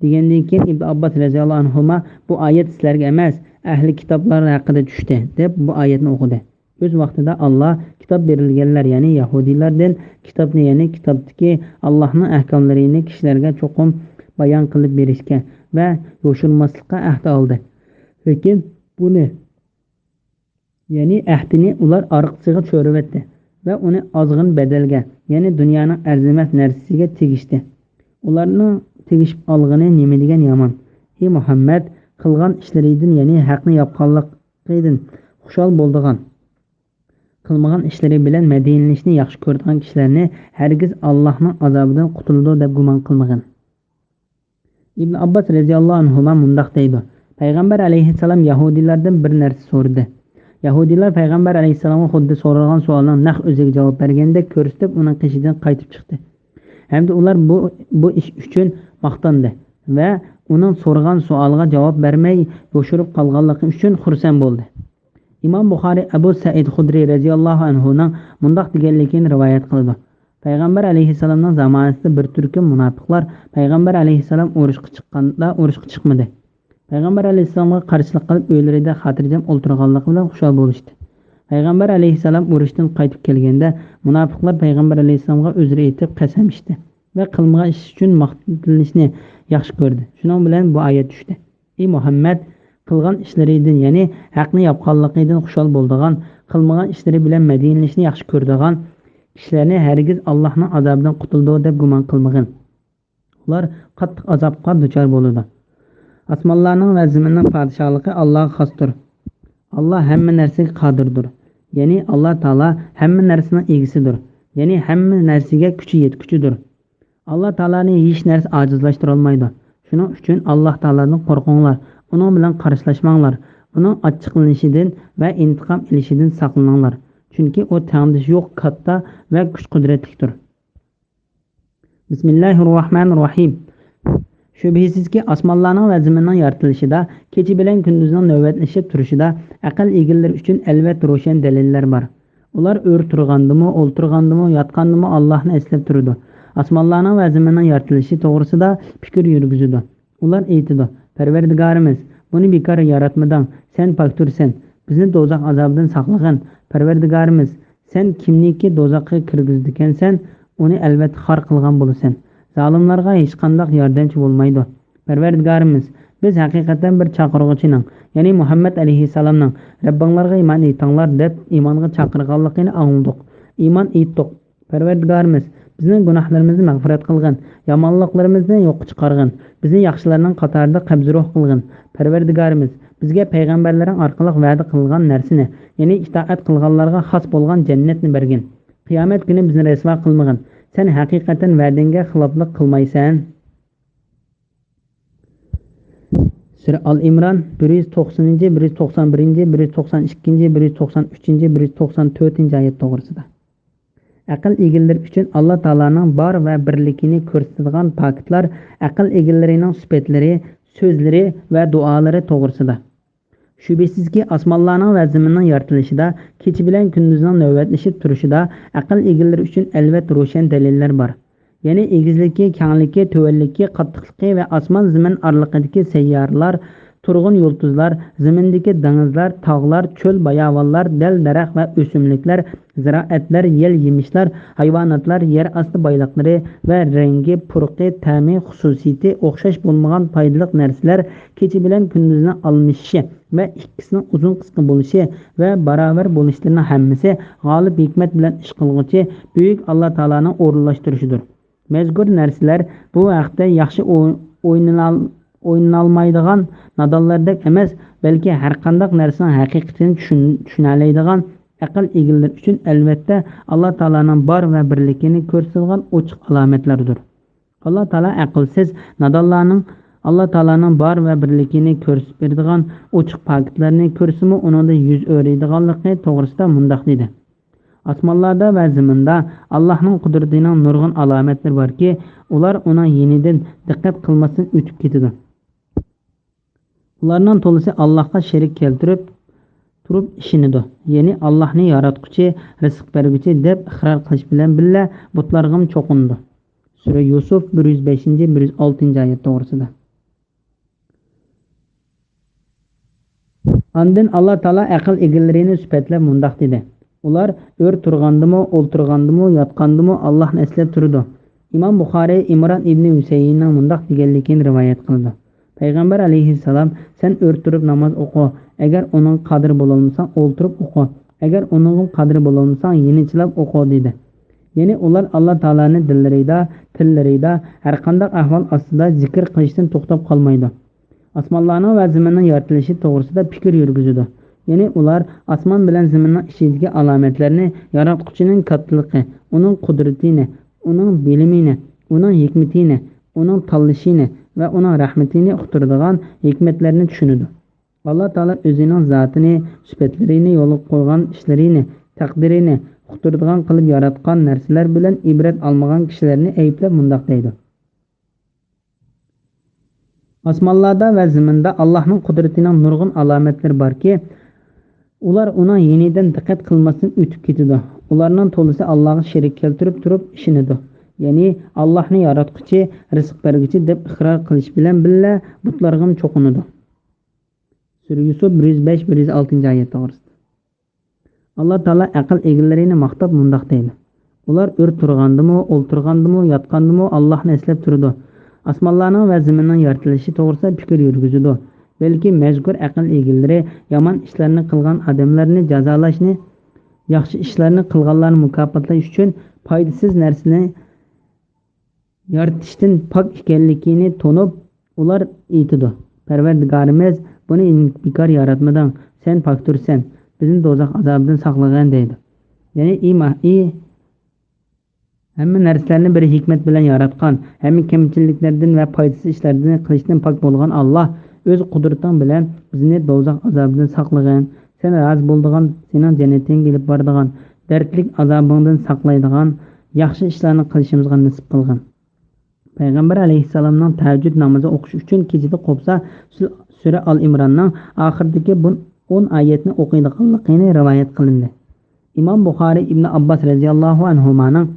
دېگەندىن كېيىن، ئىبن ئابباس رەزىياللاھۇ ئەنھۇما: «بۇ ئايەت سىلەرگە ئەمەس، ئەھلى كىتابلار ھەققىدە چۈشتى» دەپ، بۇ ئايەتنى ئوقۇدى. ئۆز ۋاقتىدا ئاللا كىتاب بېرىلگەنلەر، يەنى يەھۇدىيلاردىن كىتابنى، يەنى كىتابتىكى ئاللانىڭ ئەھكاملىرىنى كىشىلەرگە چوقۇم بايان قىلىپ بېرىشكە ۋە يوشۇرماسلىققا ئەھدى ئالدى. لېكىن بۇنى، يەنى ئەھدىنى ئۇلار ئارقىسىغا چۆرۈۋەتتى ۋە ئۇنى ئازغىن بەدەلگە، يەنى دۇنيانىڭ ئەرزىمەس نەرسىسىگە تېگىشتى. ئۇلارنىڭ تېگىشىپ ئالغىنى نېمە دېگەن يامان! ئى مۇھەممەد، قىلغان ئىشلىرىدىن، يەنى ھەقنى ياپقانلىقىدىن خۇشال بولىدىغان، قىلمىغان ئىشلىرى بىلەن مەدھىيلىنىشنى ياخشى كۆرىدىغان كىشىلەرنى ھەرگىز ئاللاھنىڭ ئازابىدىن قۇتۇلىدۇ دەپ گۇمان قىلمىغىن. ئىبن ئابباس رەزىياللاھۇ ئەنھۇما مۇنداق دەيدۇ: پەيغەمبەر ئەلەيھىسسالام يەھۇدىيلاردىن بىر نەرسە سورىدى. يەھۇدىيلار پەيغەمبەر ئەلەيھىسسالامغا خۇددى سورالغان سوئالنىڭ نەق ئۆزىگە جاۋاب بەرگەندەك كۆرسىتىپ، ئۇنىڭ قېشىدىن قايتىپ چىقتى. ھەمدە ئۇلار بۇ، بۇ ئىش ئۈچۈن ماختاندى ۋە ئۇنىڭ سورىغان سوئالىغا جاۋاب بەرمەي يوشۇرۇپ قالغانلىقى ئۈچۈن خۇرسەن بولدى. ئىمام بۇخارىي ئەبۇ سەئىد خۇدرىي رەزىياللاھۇ ئەنھۇنىڭ مۇنداق دېگەنلىكىنى رىۋايەت قىلىدۇ: پەيغەمبەر ئەلەيھىسسالامنىڭ زامانىسىدا بىر تۈركۈم مۇناپىقلار پەيغەمبەر ئەلەيھىسسالام ئۇرۇشقا چىققاندا ئۇرۇشقا چىقمىدى. پەيغەمبەر ئەلەيھىسسالامغا قارشىلىق قىلىپ، ئۆيلىرىدە خاتىرجەم ئولتۇرغانلىقى بىلەن خۇشال بولۇشتى. پەيغەمبەر ئەلەيھىسسالام ئۇرۇشتىن قايتىپ كەلگەندە، مۇناپىقلار پەيغەمبەر ئەلەيھىسسالامغا ئۆزرە ئېيتىپ قەسەم ئىچتى ۋە قىلمىغان ئىش ئۈچۈن ماختىلىشنى ياخشى كۆردى. شۇنىڭ بىلەن بۇ ئايەت چۈشتى. ئى مۇھەممەد، قىلغان ئىشلىرىدىن، يەنى ھەقنى ياپقانلىقىدىن خۇشال بولىدىغان، قىلمىغان ئىشلىرى بىلەن مەدھىيلىنىشنى ياخشى كۆرىدىغان كىشىلەرنى ھەرگىز ئاللاھنىڭ ئازابىدىن قۇتۇلىدۇ دەپ گۇمان قىلمىغىن. ئۇلار قاتتىق ئازابقا دۇچار بولىدۇ. ئاسمانلارنىڭ ۋە زېمىننىڭ پادىشاھلىقى ئاللاغا خاستۇر. ئاللا ھەممە نەرسىگە قادىردۇر. يەنى ئاللا تائالا ھەممە نەرسىنىڭ ئىگىسىدۇر. يەنى ھەممە نەرسىگە كۈچى يەتكۈچىدۇر. ئاللا تائالانى ھېچ نەرسە ئاجىزلاشتۇرالمايدۇ. شۇنىڭ ئۈچۈن ئاللا تائالادىن قورقۇڭلار، ئۇنىڭ بىلەن قارشىلاشماڭلار، ئۇنىڭ ئاچچىقلىنىشىدىن ۋە ئىنتىقام ئېلىشىدىن ساقلىنىڭلار. چۈنكى ئۇ تەڭدىشى يوق، كاتتا ۋە كۈچ-قۇدرەتلىكتۇر. بىسمىللاھىررەھمانىررەھىم. شۈبھىسىزكى، ئاسمانلارنىڭ ۋە زېمىننىڭ يارىتىلىشىدا، كېچە بىلەن كۈندۈزنىڭ نۆۋەتلىشىپ تۇرۇشىدا ئەقىل ئىگىلىرى ئۈچۈن ئەلۋەتتە روشەن دەلىللەر بار. ئۇلار ئۆرە تۇرغاندىمۇ، ئولتۇرغاندىمۇ، ياتقاندىمۇ ئاللاھنى ئەسلەپ تۇرىدۇ. ئاسمانلارنىڭ ۋە زېمىننىڭ يارىتىلىشى توغرىسىدا پىكىر يۈرگۈزىدۇ. ئۇلار ئېيتىدۇ: پەرۋەردىگارىمىز، بۇنى بىكار ياراتمىدىڭ، سەن پاكتۇرسەن، بىزنى دوزاخ ئازابىدىن ساقلىغىن. پەرۋەردىگارىمىز، سەن كىمنىكى دوزاخقا كىرگۈزىدىكەنسەن، ئۇنى ئەلۋەتتە خار قىلغان بولىسەن. زالىملارغا ھېچقانداق ياردەمچى بولمايدۇ. پەرۋەردىگارىمىز، بىز ھەقىقەتەن بىر چاقىرغۇچىنىڭ، يەنى مۇھەممەد ئەلەيھىسسالامنىڭ، رەببىڭلارغا ئىمان ئېيتىڭلار دەپ ئىمانغا چاقىرغانلىقىنى ئاڭلىدۇق، ئىمان ئېيتتۇق. پەرۋەردىگارىمىز، بىزنىڭ گۇناھلىرىمىزنى مەغپىرەت قىلغىن، يامانلىقلىرىمىزنى يوققا چىقارغىن، بىزنى ياخشىلارنىڭ قاتارىدا قەبزى روھ قىلغىن. پەرۋەردىگارىمىز، بىزگە پەيغەمبەرلىرىڭ ئارقىلىق ۋەدە قىلغان نەرسىنى، يەنى ئىتائەت قىلغانلارغا خاس بولغان جەننەتنى بەرگىن. قىيامەت كۈنى بىزنى رەسۋا قىلمىغىن. سەن ھەقىقەتەن ۋەدىڭگە خىلاپلىق قىلمايسەن. سۈرە ئال ئىمران، بىر يۈز توقسىنىنچى، بىر يۈز توقسان بىرىنچى، بىر يۈز توقسان ئىككىنچى، بىر يۈز توقسان ئۈچىنچى، بىر يۈز توقسان تۆتىنچى ئايەت توغرىسىدا. ئەقىل ئىگىلىرى ئۈچۈن ئاللا تائالانىڭ بار ۋە بىرلىكىنى كۆرسىتىدىغان پاكىتلار ئەقىل ئىگىلىرىنىڭ سۈپەتلىرى، سۆزلىرى ۋە دۇئالىرى توغرىسىدا. شۈبھىسىزكى، ئاسمانلارنىڭ ۋە زېمىننىڭ يارىتىلىشىدا، كېچە بىلەن كۈندۈزنىڭ نۆۋەتلىشىپ تۇرۇشىدا ئەقىل ئىگىلىرى ئۈچۈن ئەلۋەتتە روشەن دەلىللەر بار. يەنى ئېگىزلىكى، كەڭلىكى، تۆۋەنلىكى، قاتتىقلىقى ۋە ئاسمان زېمىن ئارىلىقىدىكى سەييارىلار تۇرغۇن يۇلتۇزلار، زېمىندىكى دېڭىزلار، تاغلار، چۆل باياۋانلار، دەل-دەرەخ ۋە ئۆسۈملۈكلەر، زىرائەتلەر، يەل-يېمىشلار، ھايۋاناتلار، يەر ئاستى بايلىقلىرى ۋە رەڭگى، پۇرىقى، تەمى، خۇسۇسىيىتى ئوخشاش بولمىغان پايدىلىق نەرسىلەر، كېچە بىلەن كۈندۈزنىڭ ئالمىشىشى ۋە ئىككىسىنىڭ ئۇزۇن قىسقا بولۇشى ۋە باراۋەر بولۇشلىرىنىڭ ھەممىسى غالىب ھېكمەت بىلەن ئىش قىلغۇچى بۈيۈك ئاللا تائالانىڭ ئورۇنلاشتۇرۇشىدۇر. مەزكۇر نەرسىلەر بۇ ھەقتە ياخشى ئوي-، ئوينىنال-، ئوينىنالمايدىغان، نادانلاردەك ئەمەس، بەلكى ھەرقانداق نەرسىنىڭ ھەقىقىتىنى چۈشىن-، چۈشىنەلەيدىغان ئەقىل ئىگىلىرى ئۈچۈن ئەلۋەتتە ئاللا تائالانىڭ بار ۋە بىرلىكىنى كۆرسىتىدىغان ئوچۇق ئالامەتلەردۇر. ئاللا تائالا ئەقىلسىز، نادانلارنىڭ ئاللا تائالانىڭ بار ۋە بىرلىكىنى كۆرسىتىپ بېرىدىغان ئوچۇق پاكىتلارنى كۆرسىمۇ ئۇنىڭدىن يۈز ئۆرۈيدىغانلىقى توغرىسىدا مۇنداق دېدى. ئاسمانلاردا ۋە زېمىندا ئاللاھنىڭ قۇدرىتىنىڭ نۇرغۇن ئالامەتلىرى باركى، ئۇلار ئۇنىڭ يېنىدىن دىققەت قىلماستىن ئۆتۈپ كېتىدۇ. ئۇلارنىڭ تولىسى ئاللاھقا شېرىك كەلتۈرۈپ تۇرۇپ ئىشىنىدۇ. يەنى ئاللاھنى ياراتقۇچى، رىزىق بەرگۈچى دەپ ئىقرار قىلىش بىلەن بىللە بۇتلارغىمۇ چوقۇنىدۇ. سۈرە يۈسۈف بىر يۈز بەشىنچى، بىر يۈز ئالتىنچى ئايەت توغرىسىدا. ئاندىن ئاللا تائالا ئەقىل ئىگىلىرىنى سۈپەتلەپ مۇنداق دېدى: ئۇلار ئۆر تۇرغاندىمۇ، ئولتۇرغاندىمۇ، ياتقاندىمۇ ئاللاھنى ئەسلەپ تۇرىدۇ. ئىمام بۇخارىي ئىمران ئىبنى ھۈسەيىننىڭ مۇنداق دېگەنلىكىنى رىۋايەت قىلىدۇ: پەيغەمبەر ئەلەيھىسسالام، سەن ئۆر تۇرۇپ ناماز ئوقۇ، ئەگەر ئۇنىڭغا قادىر بولالمىساڭ ئولتۇرۇپ ئوقۇ، ئەگەر ئۇنىڭغا قادىر بولالمىساڭ يېنىچىلاپ ئوقۇ دېدى. يەنى ئۇلار ئاللا تائالانى دىللىرىدا، تىللىرىدا، ھەرقانداق ئەھۋال ئاستىدا زىكىر قىلىشتىن توختاپ قالمايدۇ. ئاسمانلارنىڭ ۋە زېمىننىڭ يارىتىلىشى توغرىسىدا پىكىر يۈرگۈزىدۇ. يەنى ئۇلار ئاسمان بىلەن زېمىننىڭ ئىچىدىكى ئالامەتلەرنى، ياراتقۇچىنىڭ كاتتىلىقى، ئۇنىڭ قۇدرىتىنى، ئۇنىڭ بىلىمىنى، ئۇنىڭ ھېكمىتىنى، ئۇنىڭ تاللىشىنى ۋە ئۇنىڭ رەھمىتىنى ئۇقتۇرىدىغان ھېكمەتلەرنى چۈشىنىدۇ. ئاللا تائالا ئۆزىنىڭ زاتىنى، سۈپەتلىرىنى، يولغا قويغان ئىشلىرىنى، تەقدىرىنى ئۇقتۇرىدىغان قىلىپ ياراتقان نەرسىلەر بىلەن ئىبرەت ئالمىغان كىشىلەرنى ئەيىبلەپ مۇنداق دەيدۇ: ئاسمانلاردا ۋە زېمىندا ئاللاھنىڭ قۇدرىتىنىڭ نۇرغۇن ئالامەتلىرى باركى، ئۇلار ئۇنىڭ يېنىدىن دىققەت قىلماستىن ئۆتۈپ كېتىدۇ. ئۇلارنىڭ تولىسى ئاللاغا شېرىك كەلتۈرۈپ تۇرۇپ ئىشىنىدۇ. يەنى ئاللاھنى ياراتقۇچى، رىزىق بەرگۈچى دەپ ئىقرار قىلىش بىلەن بىللە بۇتلارغىمۇ چوقۇنىدۇ. سۈرە يۈسۈف بىر يۈز بەش، بىر يۈز ئالتىنچى ئايەت توغرىسىدا. ئاللا تائالا ئەقىل ئىگىلىرىنى ماختاپ مۇنداق دەيدۇ: ئۇلار ئۆر تۇرغاندىمۇ، ئولتۇرغاندىمۇ، ياتقاندىمۇ ئاللاھنى ئەسلەپ تۇرىدۇ. ئاسمانلارنىڭ ۋە زېمىننىڭ يارىتىلىشى توغرىسىدا پىكىر يۈرگۈزىدۇ. بەلكى مەزكۇر ئەقىل ئىگىلىرى يامان ئىشلارنى قىلغان ئادەملەرنى جازالاشنى، ياخشى ئىشلارنى قىلغانلارنى مۇكاپاتلاش ئۈچۈن پايدىسىز نەرسىنى يارىتىشتىن پاك ئىكەنلىكىنى تونۇپ، ئۇلار ئېيتىدۇ: پەرۋەردىگارىمىز، بۇنى بىكار ياراتمىدىڭ، سەن پاكتۇرسەن، بىزنى دوزاخ ئازابىدىن ساقلىغىن دەيدۇ. يەنى ئى ما-، ئى ھەممە نەرسىلەرنى بىر ھېكمەت بىلەن ياراتقان، ھەممە كەمچىلىكلەردىن ۋە پايدىسىز ئىشلاردىن قىلىشتىن پاك بولغان ئاللا، ئۆز قۇدرىتىڭ بىلەن بىزنى دوزاخ ئازابىدىن ساقلىغىن، سەن رازى بولىدىغان، سېنىڭ جەننىتىڭگە ئېلىپ بارىدىغان دەردلىك ئازابىڭدىن ساقلايدىغان ياخشى ئىشلارنى قىلىشىمىزغا نېسىپ قىلغىن. پەيغەمبەر ئەلەيھىسسالامنىڭ تەھەججۇد نامىزى ئوقۇش ئۈچۈن كېچىدە قوپسا، سۈ-، سۈرە ئال ئىمراننىڭ ئاخىرىدىكى بۇ ئون ئايەتنى ئوقۇيدىغانلىقىنى رىۋايەت قىلىندى. ئىمام بۇخارىي ئىبن ئابباس رەزىياللاھۇ ئەنھۇمانىڭ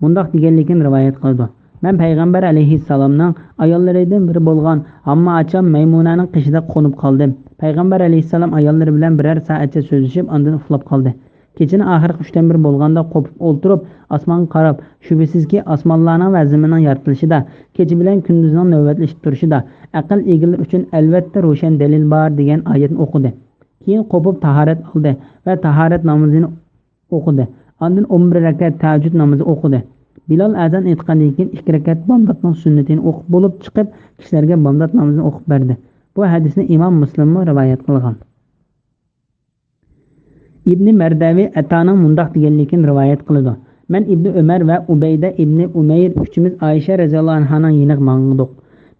مۇنداق دېگەنلىكىنى رىۋايەت قىلىدۇ: مەن پەيغەمبەر ئەلەيھىسسالامنىڭ ئاياللىرىدىن بىرى بولغان ھامما ئاچام مەيمۇنەنىڭ قېشىدا قونۇپ قالدىم. پەيغەمبەر ئەلەيھىسسالام ئاياللىرى بىلەن بىرەر سائەتچە سۆزلىشىپ، ئاندىن ئۇخلاپ قالدى. كېچىنىڭ ئاخىرقى ئۈچتىن بىرى بولغاندا قوپۇپ ئولتۇرۇپ، ئاسمانغا قاراپ، شۈبھىسىزكى، ئاسمانلارنىڭ ۋە زېمىننىڭ يارىتىلىشىدا، كېچە بىلەن كۈندۈزنىڭ نۆۋەتلىشىپ تۇرۇشىدا ئەقىل ئىگىلىرى ئۈچۈن ئەلۋەتتە روشەن دەلىل بار دېگەن ئايەتنى ئوقۇدى. كېيىن قوپۇپ تاھارەت ئالدى ۋە تاھارەت نامىزىنى ئوقۇدى. ئاندىن ئون بىر رەكەت تەھەججۇد نامىزى ئوقۇدى. بىلال ئەزان ئېيتقاندىن كېيىن ئىككى رەكەت بامداتنىڭ سۈننىتىنى ئوقۇپ بولۇپ چىقىپ، كىشىلەرگە بامدات نامىزىنى ئوقۇپ بەردى. بۇ ھەدىسنى ئىمام مۇسلىممۇ رىۋايەت قىلغان. ئىبنى مەردەۋى ئەتانىڭ مۇنداق دېگەنلىكىنى رىۋايەت قىلىدۇ: مەن ئىبنى ئۆمەر ۋە ئۇبەيدە ئىبنى ئۇمەير ئۈچىمىز ئائىشە رەزىياللاھۇ ئەنھانىڭ يېنىغا ماڭدۇق.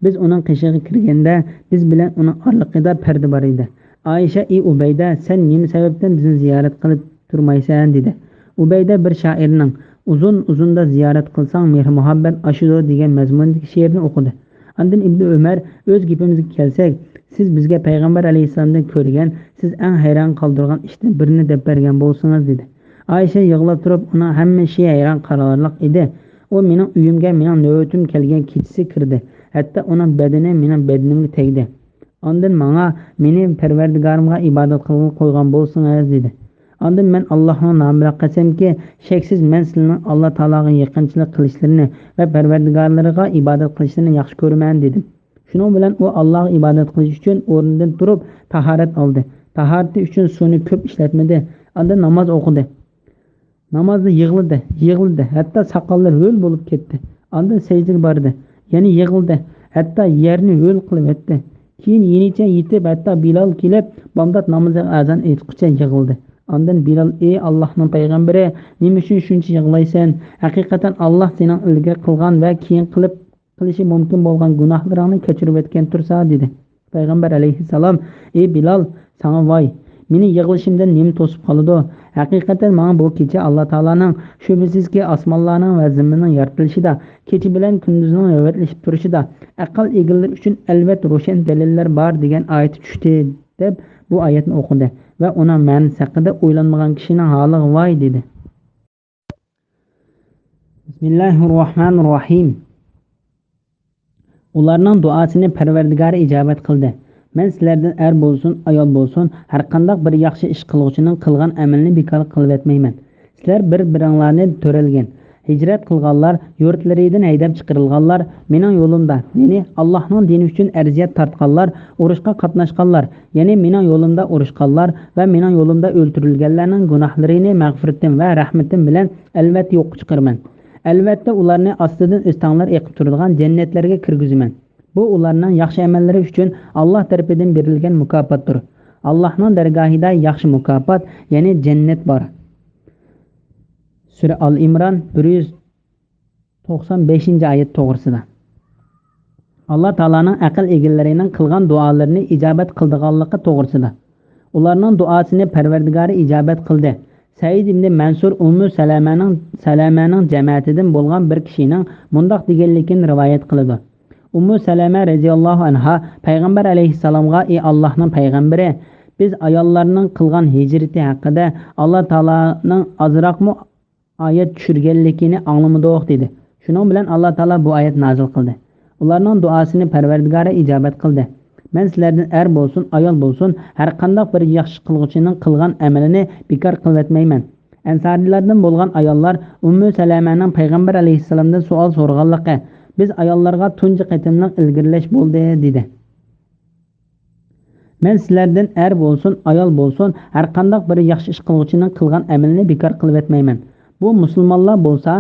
بىز ئۇنىڭ قېشىغا كىرگەندە، بىز بىلەن ئۇنىڭ ئارىلىقىدا پەردە بار ئىدى. ئائىشە: ئى ئۇبەيدە، سەن نېمە سەۋەبتىن بىزنى زىيارەت قىلىپ تۇرمايسەن؟ دېدى. ئۇبەيدە بىر شائىرنىڭ: ئۇزۇن-ئۇزۇندا زىيارەت قىلساڭ، مېھرى-مۇھەببەت ئاشىدۇ دېگەن مەزمۇندىكى شېئىرنى ئوقۇدى. ئاندىن ئىبنى ئۆمەر: ئۆز گېپىمىزگە كەلسەك، سىز بىزگە پەيغەمبەر ئەلەيھىسسالامدىن كۆرگەن، سىز ئەڭ ھەيران قالدۇرغان ئىشتىن بىرنى دەپ بەرگەن بولسىڭىز، دېدى. ئائىشە يىغلاپ تۇرۇپ: ئۇنىڭ ھەممە ئىشى ھەيران قالارلىق ئىدى. ئۇ مېنىڭ ئۆيۈمگە مېنىڭ نۆۋىتىم كەلگەن كېچىسى كىردى. ھەتتا ئۇنىڭ بەدىنى مېنىڭ بەدىنىمگە تەگدى. ئاندىن ماڭا، مېنى پەرۋەردىگارىمغا ئىبادەت قىلغىلى قويغان بولسىڭىز، دېدى. ئاندىن مەن ئاللاھنىڭ نامى بىلەن قەسەمكى، شەكسىز مەن سىلەرنىڭ ئاللا تائالاغا يېقىنچىلىق قىلىشلىرىنى ۋە پەرۋەردىگارلىرىغا ئىبادەت قىلىشلىرىنى ياخشى كۆرىمەن، دېدىم. شۇنىڭ بىلەن ئۇ ئاللاغا ئىبادەت قىلىش ئۈچۈن ئورنىدىن تۇرۇپ، تاھارەت ئالدى. تاھارىتى ئۈچۈن سۇنى كۆپ ئىشلەتمىدى. ئاندىن ناماز ئوقۇدى. نامازدا يىغلىدى، يىغلىدى، ھەتتا ساقاللىرى ھۆل بولۇپ كەتتى. ئاندىن سەجدىگە باردى، يەنە يىغلىدى، ھەتتا يەرنى ھۆل قىلىۋەتتى. كېيىن يېنىچە يېتىپ، ھەتتا بىلال كېلىپ، بامدات نامىزىغا ئەزان ئېيتقۇچە يىغلىدى. ئاندىن بىلال: «ئەي ئاللاھنىڭ پەيغەمبىرى، نېمە ئۈچۈن شۇنچە يىغلايسەن؟ ھەقىقەتەن ئاللاھ سېنىڭ ئىلگىرى قىلغان ۋە كېيىن قىلىپ قىلىشى مۇمكىن بولغان گۇناھلىرىڭنى كەچۈرۈۋەتكەن تۇرسا»، دېدى. پەيغەمبەر ئەلەيھىسسالام: «ئەي بىلال، ساڭا ۋاي! مېنى يىغلىشىمدىن نېمە توسۇپ قالىدۇ؟ ھەقىقەتەن ماڭا بۇ كېچە ئاللا تائالانىڭ، شۈبھىسىزكى، ئاسمانلارنىڭ ۋە زېمىننىڭ يارىتىلىشىدا، كېچە بىلەن كۈندۈزنىڭ نۆۋەتلىشىپ تۇرۇشىدا ئەقىل ئىگىلىرى ئۈچۈن ئەلۋەت روشەن دەلىللەر بار دېگەن ئايىتى چۈشتى» دەپ، بۇ ئايەتنى ئوقۇدى ۋە ئۇنىڭ مەنىسى ھەققىدە ئويلانمىغان كىشىنىڭ ھالىغا ۋاي دېدى. بىسمىللاھىر راھمانىر راھىم. ئۇلارنىڭ دۇئاسىنى پەرۋەردىگارى ئىجابەت قىلدى. مەن سىلەردىن ئەر بولسۇن، ئايال بولسۇن، ھەرقانداق بىر ياخشى ئىش قىلغۇچىنىڭ قىلغان ئەمىلىنى بىكار قىلىۋەتمەيمەن. سىلەر بىر-بىرىڭلارنى تۆرەلگەن، ھىجرەت قىلغانلار، يۇرتلىرىدىن ھەيدەپ چىقىرىلغانلار، مېنىڭ يولۇمدا، يەنى ئاللاھنىڭ دىنى ئۈچۈن ئەزىيەت تارتقانلار، ئۇرۇشقا قاتناشقانلار، يەنى مېنىڭ يولۇمدا ئۇرۇشقانلار ۋە مېنىڭ يولۇمدا ئۆلتۈرۈلگەنلەرنىڭ گۇناھلىرىنى مەغپىرىتىم ۋە رەھمىتىم بىلەن ئەلۋەتتە يوققا چىقىرىمەن. ئەلۋەتتە ئۇلارنى ئاستىدىن ئۆستەڭلەر ئېقىپ تۇرىدىغان جەننەتلەرگە كىرگۈزىمەن. بۇ ئۇلارنىڭ ياخشى ئەمەللىرى ئۈچۈن ئاللاھ تەرىپىدىن بېرىلگەن مۇكاپاتتۇر. ئاللاھنىڭ دەرگاھىدا ياخشى مۇكاپات، يەنى جەننەت بار. سۈرە ئال ئىمران، بىر يۈز توقسان بەشىنچى ئايەت توغرىسىدا. ئاللا تائالانىڭ ئەقىل ئىگىلىرىنىڭ قىلغان دۇئالىرىنى ئىجابەت قىلىدىغانلىقى توغرىسىدا. ئۇلارنىڭ دۇئاسىنى پەرۋەردىگارى ئىجابەت قىلدى. سەئىد ئىبنى مەنسۇر ئۇممۇ سەلەمەنىڭ، سەلەمەنىڭ جەمەتىدىن بولغان بىر كىشىنىڭ مۇنداق دېگەنلىكىنى رىۋايەت قىلىدۇ. ئۇممۇ سەلەمە رەزىياللاھۇ ئەنھا پەيغەمبەر ئەلەيھىسسالامغا: «ئى ئاللاھنىڭ پەيغەمبىرى، بىز ئاياللارنىڭ قىلغان ھىجرىتى ھەققىدە ئاللا تائالانىڭ ئازراقمۇ ئايەت چۈشۈرگەنلىكىنى ئاڭلىمىدۇق» دېدى. شۇنىڭ بىلەن ئاللا تائالا بۇ ئايەت نازىل قىلدى. ئۇلارنىڭ دۇئاسىنى پەرۋەردىگارى ئىجابەت قىلدى. مەن سىلەردىن ئەر بولسۇن، ئايال بولسۇن، ھەرقانداق بىر ياخشى قىلغۇچىنىڭ قىلغان ئەمىلىنى بىكار قىلىۋەتمەيمەن. ئەنسارىيلاردىن بولغان ئاياللار ئۇممۇ سەلەمەنىڭ پەيغەمبەر ئەلەيھىسسالامدىن سوئال سورىغانلىقى، بىز ئاياللارغا تۇنجى قېتىملىق ئىلگىرىلەش بولدى، دېدى. مەن سىلەردىن ئەر بولسۇن، ئايال بولسۇن، ھەرقانداق بىر ياخشى ئىش قىلغۇچىنىڭ قىلغان ئەمىلىنى بىكار قىلىۋەتمەيمەن. بۇ مۇسۇلمانلار بولسا،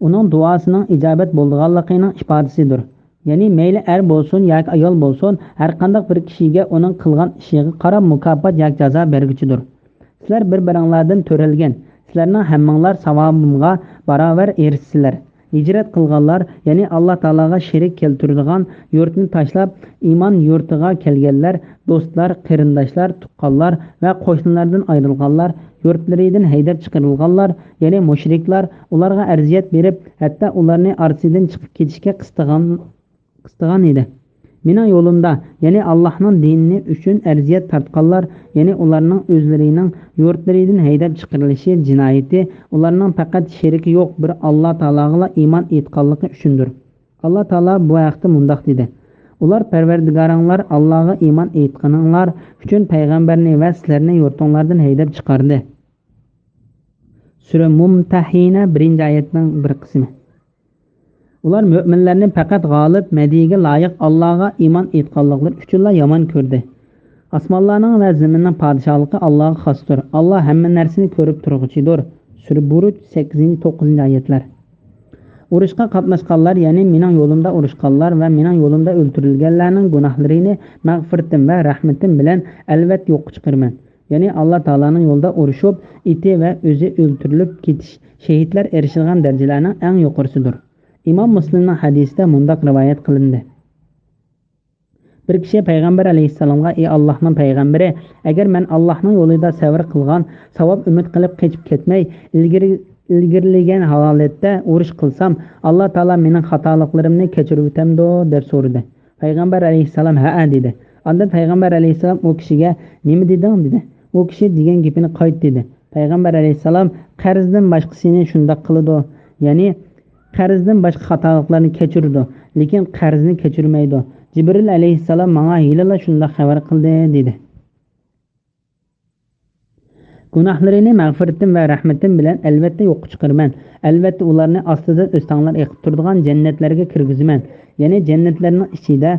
ئۇنىڭ دۇئاسىنىڭ ئىجابەت بولىدىغانلىقىنىڭ ئىپادىسىدۇر. يەنى مەيلى ئەر بولسۇن ياكى ئايال بولسۇن، ھەرقانداق بىر كىشىگە ئۇنىڭ قىلغان ئىشىغا قاراپ مۇكاپات ياكى جازا بەرگۈچىدۇر. سىلەر بىر-بىرىڭلاردىن تۆرەلگەن، سىلەرنىڭ ھەممىڭلار ساۋابىمغا باراۋەر ئېرىشىسىلەر. ھىجرەت قىلغانلار، يەنى ئاللا تائالاغا شېرىك كەلتۈرىدىغان يۇرتنى تاشلاپ، ئىمان يۇرتىغا كەلگەنلەر، دوستلار، قېرىنداشلار، تۇغقانلار ۋە قوشنىلاردىن ئايرىلغانلار، يۇرتلىرىدىن ھەيدەپ چىقىرىلغانلار، يەنى مۇشرىكلار، ئۇلارغا ئەزىيەت بېرىپ، ھەتتا ئۇلارنى ئارىسىدىن چىقىپ كېتىشكە قىستىغان، قىستىغان ئىدى. مېنىڭ يولۇمدا، يەنى ئاللاھنىڭ دىنى ئۈچۈن ئەزىيەت تارتقانلار، يەنى ئۇلارنىڭ ئۆزلىرىنىڭ يۇرتلىرىدىن ھەيدەپ چىقىرىلىشى جىنايىتى، ئۇلارنىڭ پەقەت شېرىكى يوق بىر ئاللا تائالاغىلا ئىمان ئېيتقانلىقى ئۈچۈندۇر. ئاللا تائالا بۇ ھەقتە مۇنداق دېدى: «ئۇلار پەرۋەردىگارىڭلار ئاللاغا ئىمان ئېيتقىنىڭلار ئۈچۈن پەيغەمبەرنى ۋە سىلەرنى يۇرتۇڭلاردىن ھەيدەپ چىقاردى.» سۈرە مۇمتەھىنە، بىرىنچى ئايەتنىڭ بىر قىسمى. ئۇلار مۆمىنلەرنى پەقەت غالىب، مەدھىيەگە لايىق ئاللاغا ئىمان ئېيتقانلىقلىرى ئۈچۈنلا يامان كۆردى. ئاسمانلارنىڭ ۋە زېمىننىڭ پادىشاھلىقى ئاللاغا خاستۇر. ئاللا ھەممە نەرسىنى كۆرۈپ تۇرغۇچىدۇر. سۈرە بۇرۇج، سەككىزىنچى، توققۇزىنچى ئايەتلەر. ئۇرۇشقا قاتناشقانلار، يەنى مېنىڭ يولۇمدا ئۇرۇشقانلار ۋە مېنىڭ يولۇمدا ئۆلتۈرۈلگەنلەرنىڭ گۇناھلىرىنى مەغپىرىتىم ۋە رەھمىتىم بىلەن ئەلۋەتتە يوققا چىقىرىمەن. يەنى ئاللا تائالانىڭ يولىدا ئۇرۇشۇپ، ئېتى ۋە ئۆزى ئۆلتۈرۈلۈپ كېتىش شېھىتلەر ئېرىشىدىغان دەرىجىلەرنىڭ ئەڭ يۇقىرىسىدۇر. ئىمام مۇسلىمنىڭ ھەدىسىدە مۇنداق رىۋايەت قىلىندى. بىر كىشى پەيغەمبەر ئەلەيھىسسالامغا: «ئى ئاللاھنىڭ پەيغەمبىرى، ئەگەر مەن ئاللاھنىڭ يولىدا سەۋر قىلغان، ساۋاب ئۈمىد قىلىپ قېچىپ كەتمەي، ئىلگىرى، ئىلگىرىلىگەن ھالەتتە ئۇرۇش قىلسام، ئاللا تائالا مېنىڭ خاتالىقلىرىمنى كەچۈرۈۋېتەمدۇ؟» دەپ سورىدى. پەيغەمبەر ئەلەيھىسسالام: «ھەئە» دېدى. ئاندىن پەيغەمبەر ئەلەيھىسسالام: «ئۇ كىشىگە نېمە دېدىڭ؟» دېدى. ئۇ كىشى دېگەن گېپىنى قايتا دېدى. پەيغەمبەر ئەلەيھىسسالام: «قەرزدىن باشقىسىنى شۇنداق قىلىدۇ، يەنى قەرزدىن باشقا خاتالىقلارنى كەچۈرىدۇ، لېكىن قەرزنى كەچۈرمەيدۇ. جىبرىل ئەلەيھىسسالام ماڭا ھېلىلا شۇنداق خەۋەر قىلدى، دېدى. گۇناھلىرىنى مەغپىرىتىم ۋە رەھمىتىم بىلەن ئەلۋەتتە يوققا چىقىرىمەن. ئەلۋەتتە ئۇلارنى ئاستىدىن ئۆستەڭلەر ئېقىپ تۇرىدىغان جەننەتلەرگە كىرگۈزىمەن. يەنى جەننەتلەرنىڭ ئىچىدە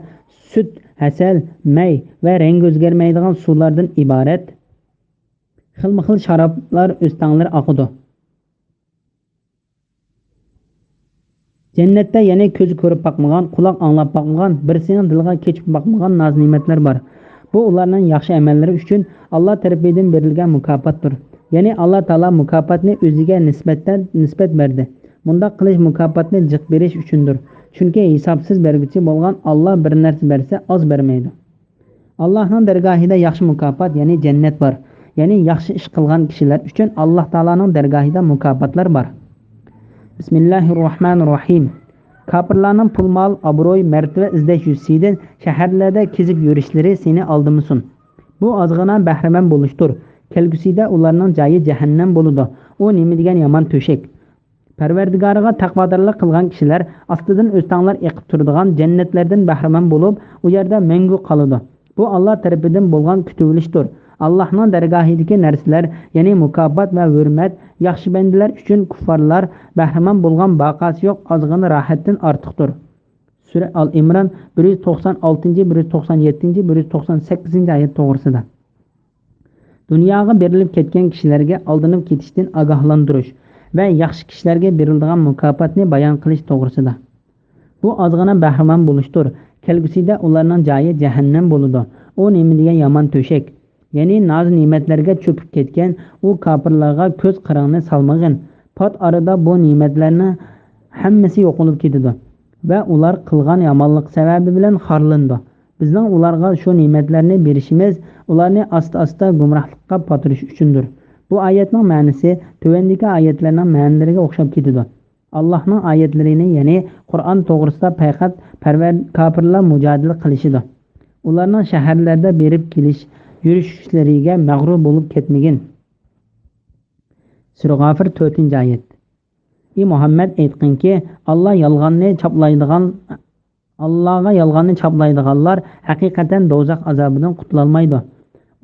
سۈت، ھەسەل، مەي ۋە رەڭگى ئۆزگەرمەيدىغان سۇلاردىن ئىبارەت خىلمۇ خىل شارابلار ئۆستەڭلىرى ئاقىدۇ. جەننەتتە يەنى كۆزى كۆرۈپ باقمىغان، قۇلاق ئاڭلاپ باقمىغان، بىرسىنىڭ دىلىغا كېچىپ باقمىغان ناز-نېمەتلەر بار. بۇ ئۇلارنىڭ ياخشى ئەمەللىرى ئۈچۈن ئاللا تەرىپىدىن بېرىلگەن مۇكاپاتتۇر. يەنى ئاللا تائالا مۇكاپاتنى ئۆزىگە نىسبەتتە، نىسبەت بەردى. مۇنداق قىلىش مۇكاپاتنى جىق بېرىش ئۈچۈندۇر. چۈنكى ھېسابسىز بەرگۈچى بولغان ئاللا بىر نەرسە بەرسە ئاز بەرمەيدۇ. ئاللاھنىڭ دەرگاھىدا ياخشى مۇكاپات، يەنى جەننەت بار. يەنى ياخشى ئىش قىلغان كىشىلەر ئۈچۈن ئاللاھ تائالانىڭ دەرگاھىدا مۇكاپاتلار بار. بىسمىللاھىررەھمانىررەھىم. كاپىرلارنىڭ پۇل-مال، ئابرۇي، مەرتىۋە ئىزدەش يۈزىسىدىن شەھەرلەردە كېزىپ يۈرۈشلىرى سېنى ئالدىمىسۇن. بۇ ئازغىنە بەھرىمەن بولۇشتۇر. كەلگۈسىدە ئۇلارنىڭ جايى جەھەننەم بولىدۇ. ئۇ نېمە دېگەن يامان تۆشەك! پەرۋەردىگارىغا تەقۋادارلىق قىلغان كىشىلەر ئاستىدىن ئۆستەڭلەر ئېقىپ تۇرىدىغان جەننەتلەردىن بەھرىمەن بولۇپ، ئۇ يەردە مەڭگۈ قالىدۇ. بۇ ئاللا تەرىپىدىن بولغان كۈتۈۋېلىشتۇر. ئاللاھنىڭ دەرگاھىدىكى نەرسىلەر، يەنى مۇكاپات ۋە ھۆرمەت، ياخشى بەندىلەر ئۈچۈن كۇففارلار بەھرىمەن بولغان باقاسى يوق ئازغىنا راھەتتىن ئارتۇقتۇر. سۈرە ئال ئىمران بىر يۈز توقسان ئالتىنچى، بىر يۈز توقسان يەتتىنچى، بىر يۈز توقسان سەككىزىنچى ئايەت توغرىسىدا. دۇنياغا بېرىلىپ كەتكەن كىشىلەرگە ئالدىنىپ كېتىشتىن ئاگاھلاندۇرۇش ۋە ياخشى كىشىلەرگە بېرىلىدىغان مۇكاپاتنى بايان قىلىش توغرىسىدا. بۇ ئازغىنە بەھرىمەن بولۇشتۇر. كەلگۈسىدە ئۇلارنىڭ جايى جەھەننەم بولىدۇ. ئۇ نېمە دېگەن يامان تۆشەك! يەنى ناز-نېمەتلەرگە چۆكۈپ كەتكەن ئۇ كاپىرلارغا كۆز قىرىڭنى سالمىغىن. پات ئارىدا بۇ نېمەتلەرنىڭ ھەممىسى يوقىلىپ كېتىدۇ ۋە ئۇلار قىلغان يامانلىق سەۋەبى بىلەن خارلىنىدۇ. بىزنىڭ ئۇلارغا شۇ نېمەتلەرنى بېرىشىمىز ئۇلارنى ئاستا-ئاستا گۇمراھلىققا پاتۇرۇش ئۈچۈندۇر. بۇ ئايەتنىڭ مەنىسى تۆۋەندىكى ئايەتلەرنىڭ مەنىلىرىگە ئوخشاپ كېتىدۇ. ئاللاھنىڭ ئايەتلىرىنى، يەنى قۇرئان توغرىسىدا پەقەت پەرۋەر-، كاپىرلار مۇجادىلە قىلىشىدۇ. ئۇلارنىڭ شەھەرلەردە بېرىپ كېلىش، يۈرۈشۈشلىرىگە مەغرۇر بولۇپ كەتمىگىن. سۈرە غافىر، تۆتىنچى ئايەت. ئى مۇھەممەد، ئېيتقىنكى، ئاللا يالغاننى چاپلايدىغان، ئاللاغا يالغاننى چاپلايدىغانلار ھەقىقەتەن دوزاخ ئازابىدىن قۇتۇلالمايدۇ.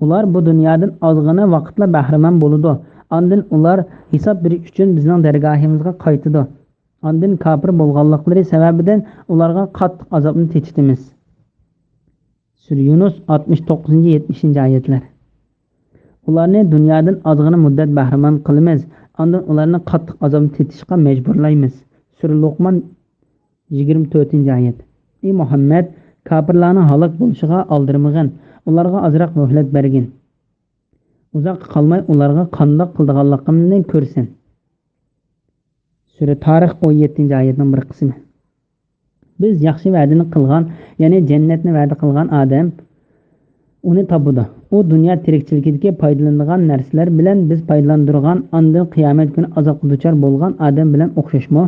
ئۇلار بۇ دۇنيادىن ئازغىنە ۋاقىتلا بەھرىمەن بولىدۇ. ئاندىن ئۇلار ھېساب بېرىش ئۈچۈن بىزنىڭ دەرگاھىمىزغا قايتىدۇ. ئاندىن كاپىر بولغانلىقلىرى سەۋەبىدىن ئۇلارغا قاتتىق ئازابنى تېتىتىمىز. سۈرە يۇنۇس، ئاتمىش توققۇزىنچى، يەتمىشىنچى ئايەتلەر. ئۇلارنى دۇنيادىن ئازغىنە مۇددەت بەھرىمەن قىلىمىز، ئاندىن ئۇلارنى قاتتىق ئازابنى تېتىشقا مەجبۇرلايمىز. سۈرە لوقمان، يىگىرمە تۆتىنچى ئايەت. ئى مۇھەممەد، كاپىرلارنىڭ ھالاك بولۇشىغا ئالدىرىمىغىن، ئۇلارغا ئازراق مۆھلەت بەرگىن. ئۇزاققا قالماي ئۇلارغا قانداق قىلىدىغانلىقىمنى كۆرىسەن. سۈرە تارىخ، ئون يەتتىنچى ئايەتنىڭ بىر قىسمى. بىز ياخشى ۋەدىنى قىلغان، يەنى جەننەتنى ۋەدە قىلغان ئادەم ئۇنى تاپىدۇ. ئۇ دۇنيا تىرىكچىلىكىدىكى پايدىلىنىدىغان نەرسىلەر بىلەن بىز پايدىلاندۇرغان، ئاندىن قىيامەت كۈنى ئازابقا دۇچار بولغان ئادەم بىلەن ئوخشاشمۇ؟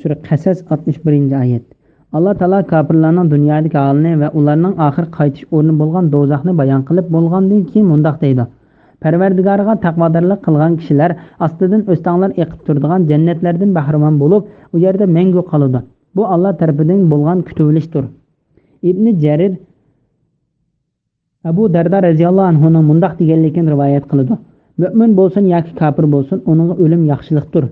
سۈرە قەسەس، ئاتمىش بىرىنچى ئايەت. ئاللا تائالا كاپىرلارنىڭ دۇنيادىكى ھالىنى ۋە ئۇلارنىڭ ئاخىر قايتىش ئورنى بولغان دوزاخنى بايان قىلىپ بولغاندىن كېيىن مۇنداق دەيدۇ: پەرۋەردىگارىغا تەقۋادارلىق قىلغان كىشىلەر ئاستىدىن ئۆستەڭلار ئېقىپ تۇرىدىغان جەننەتلەردىن بەھرىمەن بولۇپ، ئۇ يەردە مەڭگۈ قالىدۇ. بۇ ئاللا تەرىپىدىن بولغان كۈتۈۋېلىشتۇر. ئىبنى جەرىر ئەبۇ دەردا رەزىياللاھۇ ئەنھۇنىڭ مۇنداق دېگەنلىكىنى رىۋايەت قىلىدۇ: مۆمىن بولسۇن ياكى كاپىر بولسۇن، ئۇنىڭغا ئۆلۈم ياخشىلىقتۇر.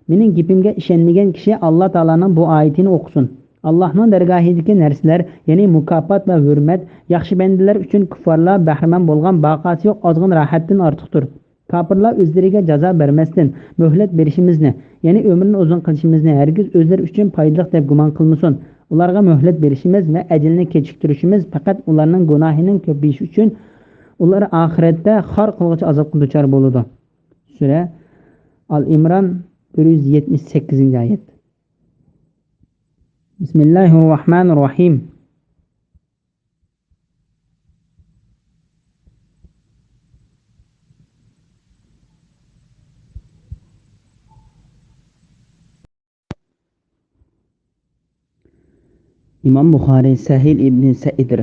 مېنىڭ گېپىمگە ئىشەنمىگەن كىشى ئاللا تائالانىڭ بۇ ئايىتىنى ئوقۇسۇن. ئاللاھنىڭ دەرگاھىدىكى نەرسىلەر، يەنى مۇكاپات ۋە ھۆرمەت، ياخشى بەندىلەر ئۈچۈن كۇففارلار بەھرىمەن بولغان باقاسى يوق ئازغىنە راھەتتىن ئارتۇقتۇر. كاپىرلار ئۆزلىرىگە جازا بەرمەستىن، مۆھلەت بېرىشىمىزنى، يەنى ئۆمرىنى ئۇزۇن قىلىشىمىزنى ھەرگىز ئۆزلىرى ئۈچۈن پايدىلىق دەپ گۇمان قىلمىسۇن. ئۇلارغا مۆھلەت بېرىشىمىز ۋە ئەجىلنى كېچىكتۈرۈشىمىز پەقەت ئۇلارنىڭ گۇناھىنىڭ كۆپىيىشى ئۈچۈن، ئۇلار ئاخىرەتتە خار قىلغۇچ ئازابقا دۇچار بولىدۇ. سۈرە ئال ئىمران، بىر يۈز يەتمىش سەككىزىنچى ئايەت. بىسمىللاھىررەھمانىررەھىم. ئىمام بۇخارىي سەھىل ئىبنى سەئىد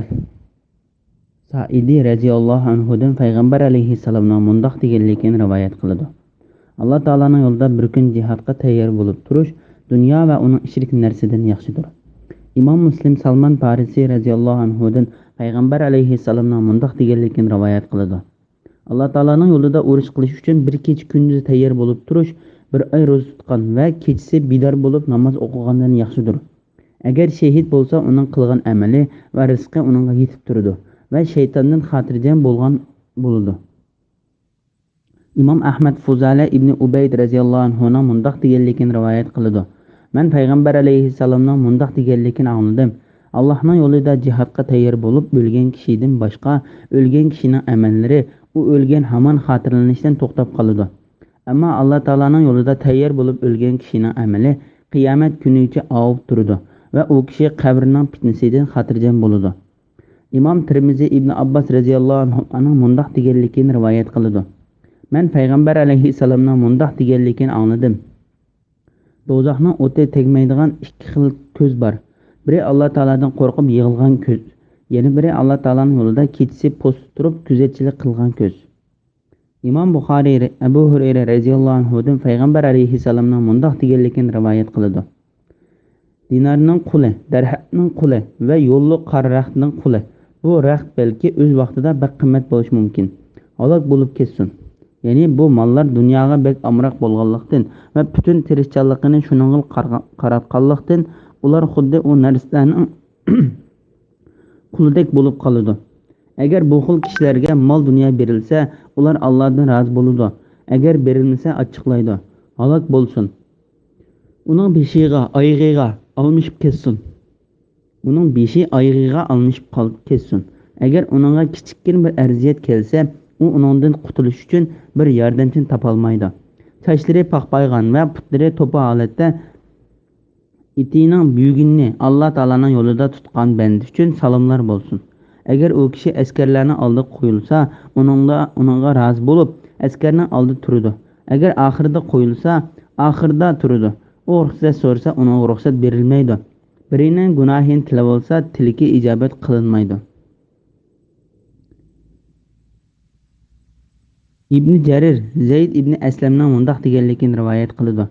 سائىدى رەزىياللاھۇ ئەنھۇدىن پەيغەمبەر ئەلەيھىسسالامنىڭ مۇنداق دېگەنلىكىنى رىۋايەت قىلىدۇ: ئاللا تائالانىڭ يولىدا بىر كۈن جىھادقا تەييار بولۇپ تۇرۇش دۇنيا ۋە ئۇنىڭ ئىچىدىكى نەرسىدىن ياخشىدۇر. ئىمام مۇسلىم سالمان پارىسى رەزىياللاھۇ ئەنھۇدىن پەيغەمبەر ئەلەيھىسسالامنىڭ مۇنداق دېگەنلىكىنى رىۋايەت قىلىدۇ: ئاللا تائالانىڭ يولىدا ئۇرۇش قىلىش ئۈچۈن بىر كېچە كۈندۈز تەييار بولۇپ تۇرۇش، بىر ئاي روزا تۇتقان ۋە كېچىسى بىدار بولۇپ ناماز ئوقۇغاندىن ياخشىدۇر. ئەگەر شېھىت بولسا، ئۇنىڭ قىلغان ئەمىلى ۋە رىزقى ئۇنىڭغا يېتىپ تۇرىدۇ ۋە شەيتاندىن خاتىرجەم بولغان بولىدۇ. ئىمام ئەھمەد فۇزالە ئىبنى ئۇبەيد رەزىياللاھۇ ئەنھۇنىڭ مۇنداق دېگەنلىكىنى رىۋايەت قىلىدۇ: مەن پەيغەمبەر ئەلەيھىسسالامنىڭ مۇنداق دېگەنلىكىنى ئاڭلىدىم: ئاللاھنىڭ يولىدا جىھادقا تەييار بولۇپ ئۆلگەن كىشىدىن باشقا ئۆلگەن كىشىنىڭ ئەمەللىرى ئۇ ئۆلگەن ھامان خاتىرىلىنىشتىن توختاپ قالىدۇ. ئەمما ئاللا تائالانىڭ يولىدا تەييار بولۇپ ئۆلگەن كىشىنىڭ ئەمىلى قىيامەت كۈنىگىچە ئاۋۇپ تۇرىدۇ ۋە ئۇ كىشى قەبرىنىڭ پىتنىسىدىن خاتىرجەم بولىدۇ. ئىمام تىرمىزى ئىبنى ئابباس رەزىياللاھۇ ئەنھۇنىڭ مۇنداق دېگەنلىكىنى رىۋايەت قىلىدۇ: مەن پەيغەمبەر ئەلەيھىسسالامنىڭ مۇنداق دېگەنلىكىنى ئاڭلىدىم: دوزاخنىڭ ئوتى تەگمەيدىغان ئىككى خىل كۆز بار. بىرى ئاللا تائالادىن قورقۇپ يىغلىغان كۆز، يەنە بىرى ئاللا تائالانىڭ يولىدا كېچىسى پوستتا تۇرۇپ كۆزەتچىلىك قىلغان كۆز. ئىمام بۇخارىي ئەبۇ ھۇرەيرە رەزىياللاھۇ ئەنھۇدىن پەيغەمبەر ئەلەيھىسسالامنىڭ مۇنداق دېگەنلىكىنى رىۋايەت قىلىدۇ: دىنارنىڭ قۇلى، دەرھەمنىڭ قۇلى ۋە يوللۇق قارا رەختنىڭ قۇلى. بۇ رەخت بەلكى ئۆز ۋاقتىدا بەك قىممەت بولۇشى مۇمكىن. ھالاك بولۇپ كەتسۇن. يەنى بۇ ماللار دۇنياغا بەك ئامراق بولغانلىقتىن ۋە پۈتۈن تىرىشچانلىقىنى شۇنىڭغا قارغا-، قاراتقانلىقتىن، ئۇلار خۇددى ئۇ نەرسىلەرنىڭ قۇلىدەك بولۇپ قالىدۇ. ئەگەر بۇ خىل كىشىلەرگە مال-دۇنيا بېرىلسە، ئۇلار ئاللادىن رازى بولىدۇ، ئەگەر بېرىلمىسە، ئاچچىقلايدۇ، ھالاك بولسۇن. ئۇنىڭ بېشىغا، ئايىغىغا ئالمىشىپ كەتسۇن. ئۇنىڭ بېشى ئايىغىغا ئالمىشىپ قال-، كەتسۇن. ئەگەر ئۇنىڭغا كىچىككىنە بىر ئەزىيەت كەلسە، ئۇ ئۇنىڭدىن قۇتۇلۇش ئۈچۈن بىر ياردەمچىنى تاپالمايدۇ. چاچلىرى پاقپايغان ۋە پۇتلىرى توپا ھالەتتە ئېتىنىڭ بۈگۈنىنى ئاللا تائالانىڭ يولىدا تۇتقان بەندە ئۈچۈن سالاملار بولسۇن. ئەگەر ئۇ كىشى ئەسكەرلەرنىڭ ئالدىغا قويۇلسا، ئۇنىڭدا، ئۇنىڭغا رازى بولۇپ، ئەسكەرنىڭ ئالدىدا تۇرىدۇ. ئەگەر ئاخىرىدا قويۇلسا، ئاخىرىدا تۇرىدۇ. ئۇ رۇخسەت سورىسا، ئۇنىڭغا رۇخسەت بېرىلمەيدۇ. بىرىنىڭ گۇناھىنى تىلەۋالسا، تىلىكى ئىجابەت قىلىنمايدۇ. ئىبنى جەرىر زەيد ئىبنى ئەسلەمنىڭ مۇنداق دېگەنلىكىنى رىۋايەت قىلىدۇ: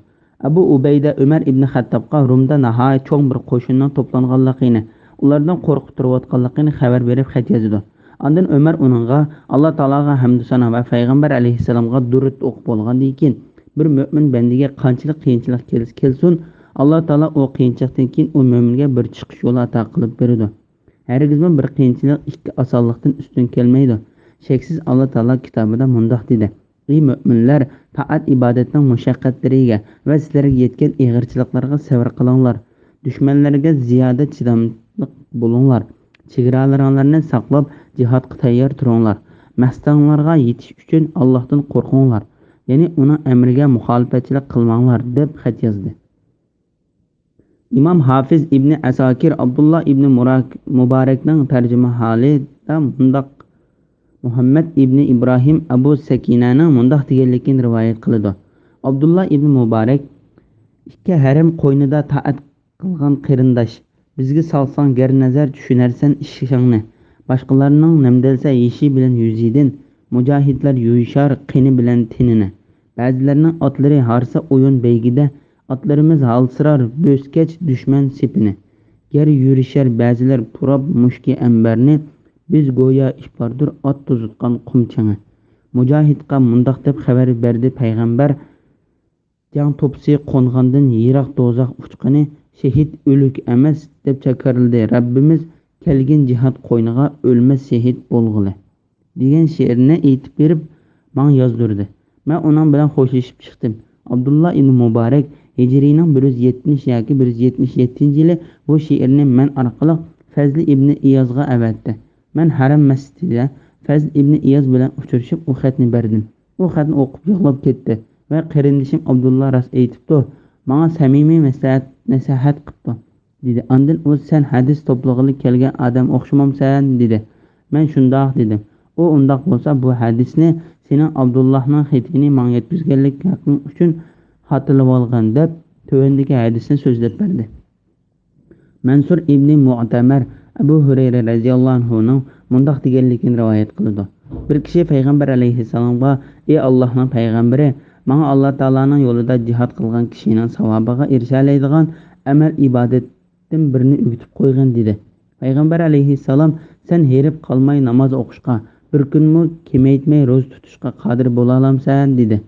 ئەبۇ ئۇبەيدە ئۆمەر ئىبنى خەتتابقا رۇمدا ناھايىتى چوڭ بىر قوشۇننىڭ توپلانغانلىقىنى، ئۇلاردىن قورقۇپ تۇرۇۋاتقانلىقىنى خەۋەر بېرىپ خەت يازىدۇ. ئاندىن ئۆمەر ئۇنىڭغا، ئاللا تائالاغا ھەمدۇ سانا ۋە پەيغەمبەر ئەلەيھىسسالامغا دۇرۇت ئوقۇپ بولغاندىن كېيىن، بىر مۆمىن بەندىگە قانچىلىك قىيىنچىلىق كەلسە كەلسۇن، ئاللا تائالا ئۇ قىيىنچىلىقتىن كېيىن ئۇ مۆمىنگە بىر چىقىش يولى ئاتا قىلىپ بېرىدۇ. ھەرگىزمۇ بىر قىيىنچىلىق ئىككى ئاسانلىقتىن ئۈستۈن كەلمەيدۇ. شەكسىز ئاللا تائالا كىتابىدا مۇنداق دېدى: ئى مۆمىنلەر، تائەت-ئىبادەتنىڭ مۇشەققەتلىرىگە ۋە سىلەرگە يەتكەن ئېغىرچىلىقلارغا سەۋر قىلىڭلار. دۈشمەنلەرگە زىيادە چىداملىق بولۇڭلار. چېگرالىرىڭلارنى ساقلاپ، جىھادقا تەييار تۇرۇڭلار. مەقسىتىڭلارغا يېتىش ئۈچۈن ئاللاھتىن قورقۇڭلار. يەنى ئۇنىڭ ئەمرىگە مۇخالىپەتچىلىك قىلماڭلار، دەپ خەت يازدى. ئىمام ھافىز ئىبنى ئەساكىر ئابدۇللا ئىبنى مۇراك-، مۇبارەكنىڭ تەرجىمىھالىدا مۇنداق، مۇھەممەد ئىبنى ئىبراھىم ئەبۇ سەكىنەنىڭ مۇنداق دېگەنلىكىنى رىۋايەت قىلىدۇ: ئابدۇللا ئىبنى مۇبارەك، ئىككى ھەرەم قوينىدا تائەت قىلغان قېرىنداش، بىزگە سالساڭ گەر نەزەر، چۈشىنەرسەن ئىشىڭنى. باشقىلارنىڭ نەمدەلسە يېشى بىلەن يۈزىدىن، مۇجاھىدلار يۇيۇشار قېنى بىلەن تېنىنى. بەزىلەرنىڭ ئاتلىرى ھارسا ئويۇن بەيگىدە، ئاتلىرىمىز ھالسىرار بۆسكەچ دۈشمەن سېپىنى. گەر يۈرۈشەر بەزىلەر پۇراپ مۈشۈكى ئەمبەرنى، بىز گويا ئىپاردۇر ئات توزۇتقان قۇم چېڭى. مۇجاھىدقا مۇنداق دەپ خەۋەر بەردى پەيغەمبەر: جەڭ توپىسى قونغاندىن يىراق دوزاخ ئۇچقىنى، شېھىت ئۆلۈك ئەمەس، دەپ جاكارلىدى رەببىمىز: كەلگىن جىھاد قوينىغا، ئۆلمەس شېھىت بولغىلى، دېگەن شېئىرنى ئېيتىپ بېرىپ، ماڭا يازدۇردى. مەن ئۇنىڭ بىلەن خوشلىشىپ چىقتىم. ئابدۇللا ئىبنى مۇبارەك ھىجرىينىڭ بىر يۈز يەتمىش ياكى بىر يۈز يەتمىش يەتتىنچى يىلى بۇ شېئىرنى مەن ئارقىلىق فەزلى ئىبنى ئىيازغا ئەۋەتتى. مەن ھەرەم مەسچىتىدە فەزل ئىبنى ئىياز بىلەن ئۇچرىشىپ، ئۇ خەتنى بەردىم. ئۇ خەتنى ئوقۇپ يىغلاپ كەتتى ۋە قېرىندىشىم ئابدۇللا راست ئېيتىپتۇ، ماڭا سەمىمىي مەسلىھەت، نەسىھەت قىپتۇ، دېدى. ئاندىن ئۇ، سەن ھەدىس توپلىغىلى كەلگەن ئادەم ئوخشىمامسەن؟ دېدى. مەن شۇنداق دېدىم. ئۇ، ئۇنداق بولسا بۇ ھەدىسنى، سېنىڭ ئابدۇللاھنىڭ خېتىنى ماڭا يەتكۈزگەنلىك ھەققىڭ ئۈچۈن خاتىرىلىۋالغىن، دەپ تۆۋەندىكى ھەدىسنى سۆزلەپ بەردى. مەنسۇر ئىبنى مۇئتەمەر ئەبۇ ھۇرەيرە رەزىياللاھۇ ئەنھۇنىڭ مۇنداق دېگەنلىكىنى رىۋايەت قىلىدۇ: بىر كىشى پەيغەمبەر ئەلەيھىسسالامغا، ئى ئاللاھنىڭ پەيغەمبىرى، ماڭا ئاللا تائالانىڭ يولىدا جىھاد قىلغان كىشىنىڭ ساۋابىغا ئېرىشەلەيدىغان ئەمەل ئىبادەت بىرنى ئۆگىتىپ قويغىن، دېدى. پەيغەمبەر ئەلەيھىسسالام، سەن ھېرىپ قالماي ناماز ئوقۇشقا، بىر كۈنمۇ كېمەيتمەي روزا تۇتۇشقا قادىر بولالامسەن؟ دېدى.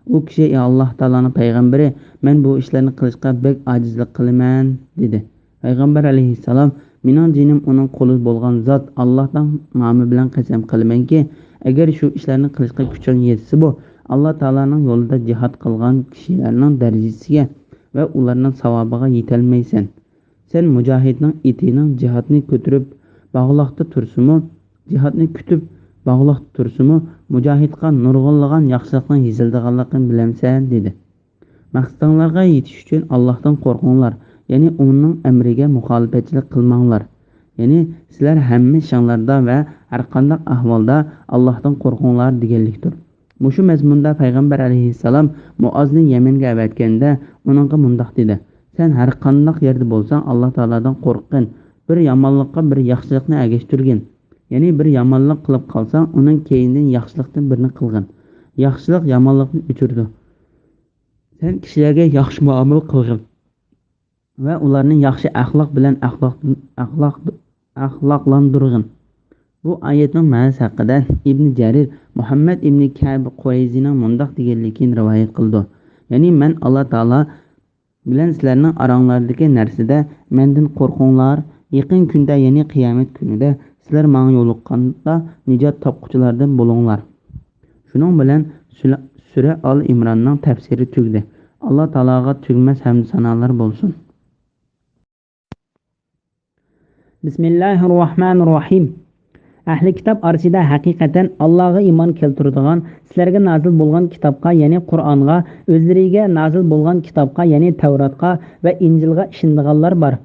ئۇ كىشى، ئى ئاللاھ تائالانىڭ پەيغەمبىرى، مەن بۇ ئىشلارنى قىلىشقا بەك ئاجىزلىق قىلىمەن، دېدى. پەيغەمبەر ئەلەيھىسسالام، مېنىڭ جېنىم ئۇنىڭ قولىدا بولغان زات، ئاللاھنىڭ نامى بىلەن قەسەم قىلىمەنكى، ئەگەر شۇ ئىشلارنى قىلىشقا كۈچۈڭ يەتسىمۇ، ئاللاھ تائالانىڭ يولىدا جىھاد قىلغان كىشىلەرنىڭ دەرىجىسىگە ۋە ئۇلارنىڭ ساۋابىغا يېتەلمەيسەن. سەن مۇجاھىدنىڭ ئېتىنىڭ جىھادنى كۆتۈرۈپ باغلاقتا تۇرسىمۇ، جىھادنى كۈتۈپ باغلاقتا تۇرسىمۇ، مۇجاھىدقا نۇرغۇنلىغان ياخشىلىقنىڭ يېزىلىدىغانلىقىنى بىلەمسەن؟ دېدى. مەقسىتىڭلارغا يېتىش ئۈچۈن ئاللاھتىن قورقۇڭلار، يەنى ئۇنىڭ ئەمرىگە مۇخالىپەتچىلىك قىلماڭلار. يەنى سىلەر ھەممە ئىشىڭلاردا ۋە ھەرقانداق ئەھۋالدا ئاللاھتىن قورقۇڭلار دېگەنلىكتۇر. مۇشۇ مەزمۇندا پەيغەمبەر ئەلەيھىسسالام مۇئازنى يەمەنگە ئەۋەتكەندە ئۇنىڭغا مۇنداق دېدى، سەن ھەرقانداق يەردە بولساڭ ئاللاھ تائالادىن قورققىن، بىر يامانلىققا بىر ياخشىلىقنى ئەگەشتۈرگىن. يەنى بىر يامانلىق قىلىپ قالساڭ ئۇنىڭ كەينىدىن ياخشىلىقتىن بىرنى قىلغىن. ياخشىلىق يامانلىقنى ئۆچۈرىدۇ. سەن كىشىلەرگە ياخشى مۇئامىلە قىلغىن ۋە ئۇلارنى ياخشى ئەخلاق بىلەن ئەخلاق، ئەخلاق، ئەخلاقلاندۇرغىن. بۇ ئايەتنىڭ مەنىسى ھەققىدە ئىبنى جەرىر مۇھەممەد ئىبنى كەب قۇرەيزىنىڭ مۇنداق دېگەنلىكىنى رىۋايەت قىلىدۇ، يەنى مەن ئاللاھ تائالا بىلەن سىلەرنىڭ ئاراڭلاردىكى نەرسىدە مەندىن قورقۇڭلار، يېقىن كۈندە، يەنى قىيامەت كۈنىدە سىلەر ماڭا يولۇققاندا نىجات تاپقۇچىلاردىن بولۇڭلار. شۇنىڭ بىلەن سۈلە-، سۈرە ئال ئىمراننىڭ تەپسىرى تۈگىدى. ئاللاھ تائالاغا تۈگىمەس ھەمدۇ سانالار بولسۇن. بىسمىللاھىررەھمانىررەھىم. ئەھلى كىتاب ئارىسىدا ھەقىقەتەن ئاللاغا ئىمان كەلتۈرىدىغان، سىلەرگە نازىل بولغان كىتابقا، يەنى قۇرئانغا، ئۆزلىرىگە نازىل بولغان كىتابقا، يەنى تەۋراتقا ۋە ئىنجىلغا ئىشىنىدىغانلار بار.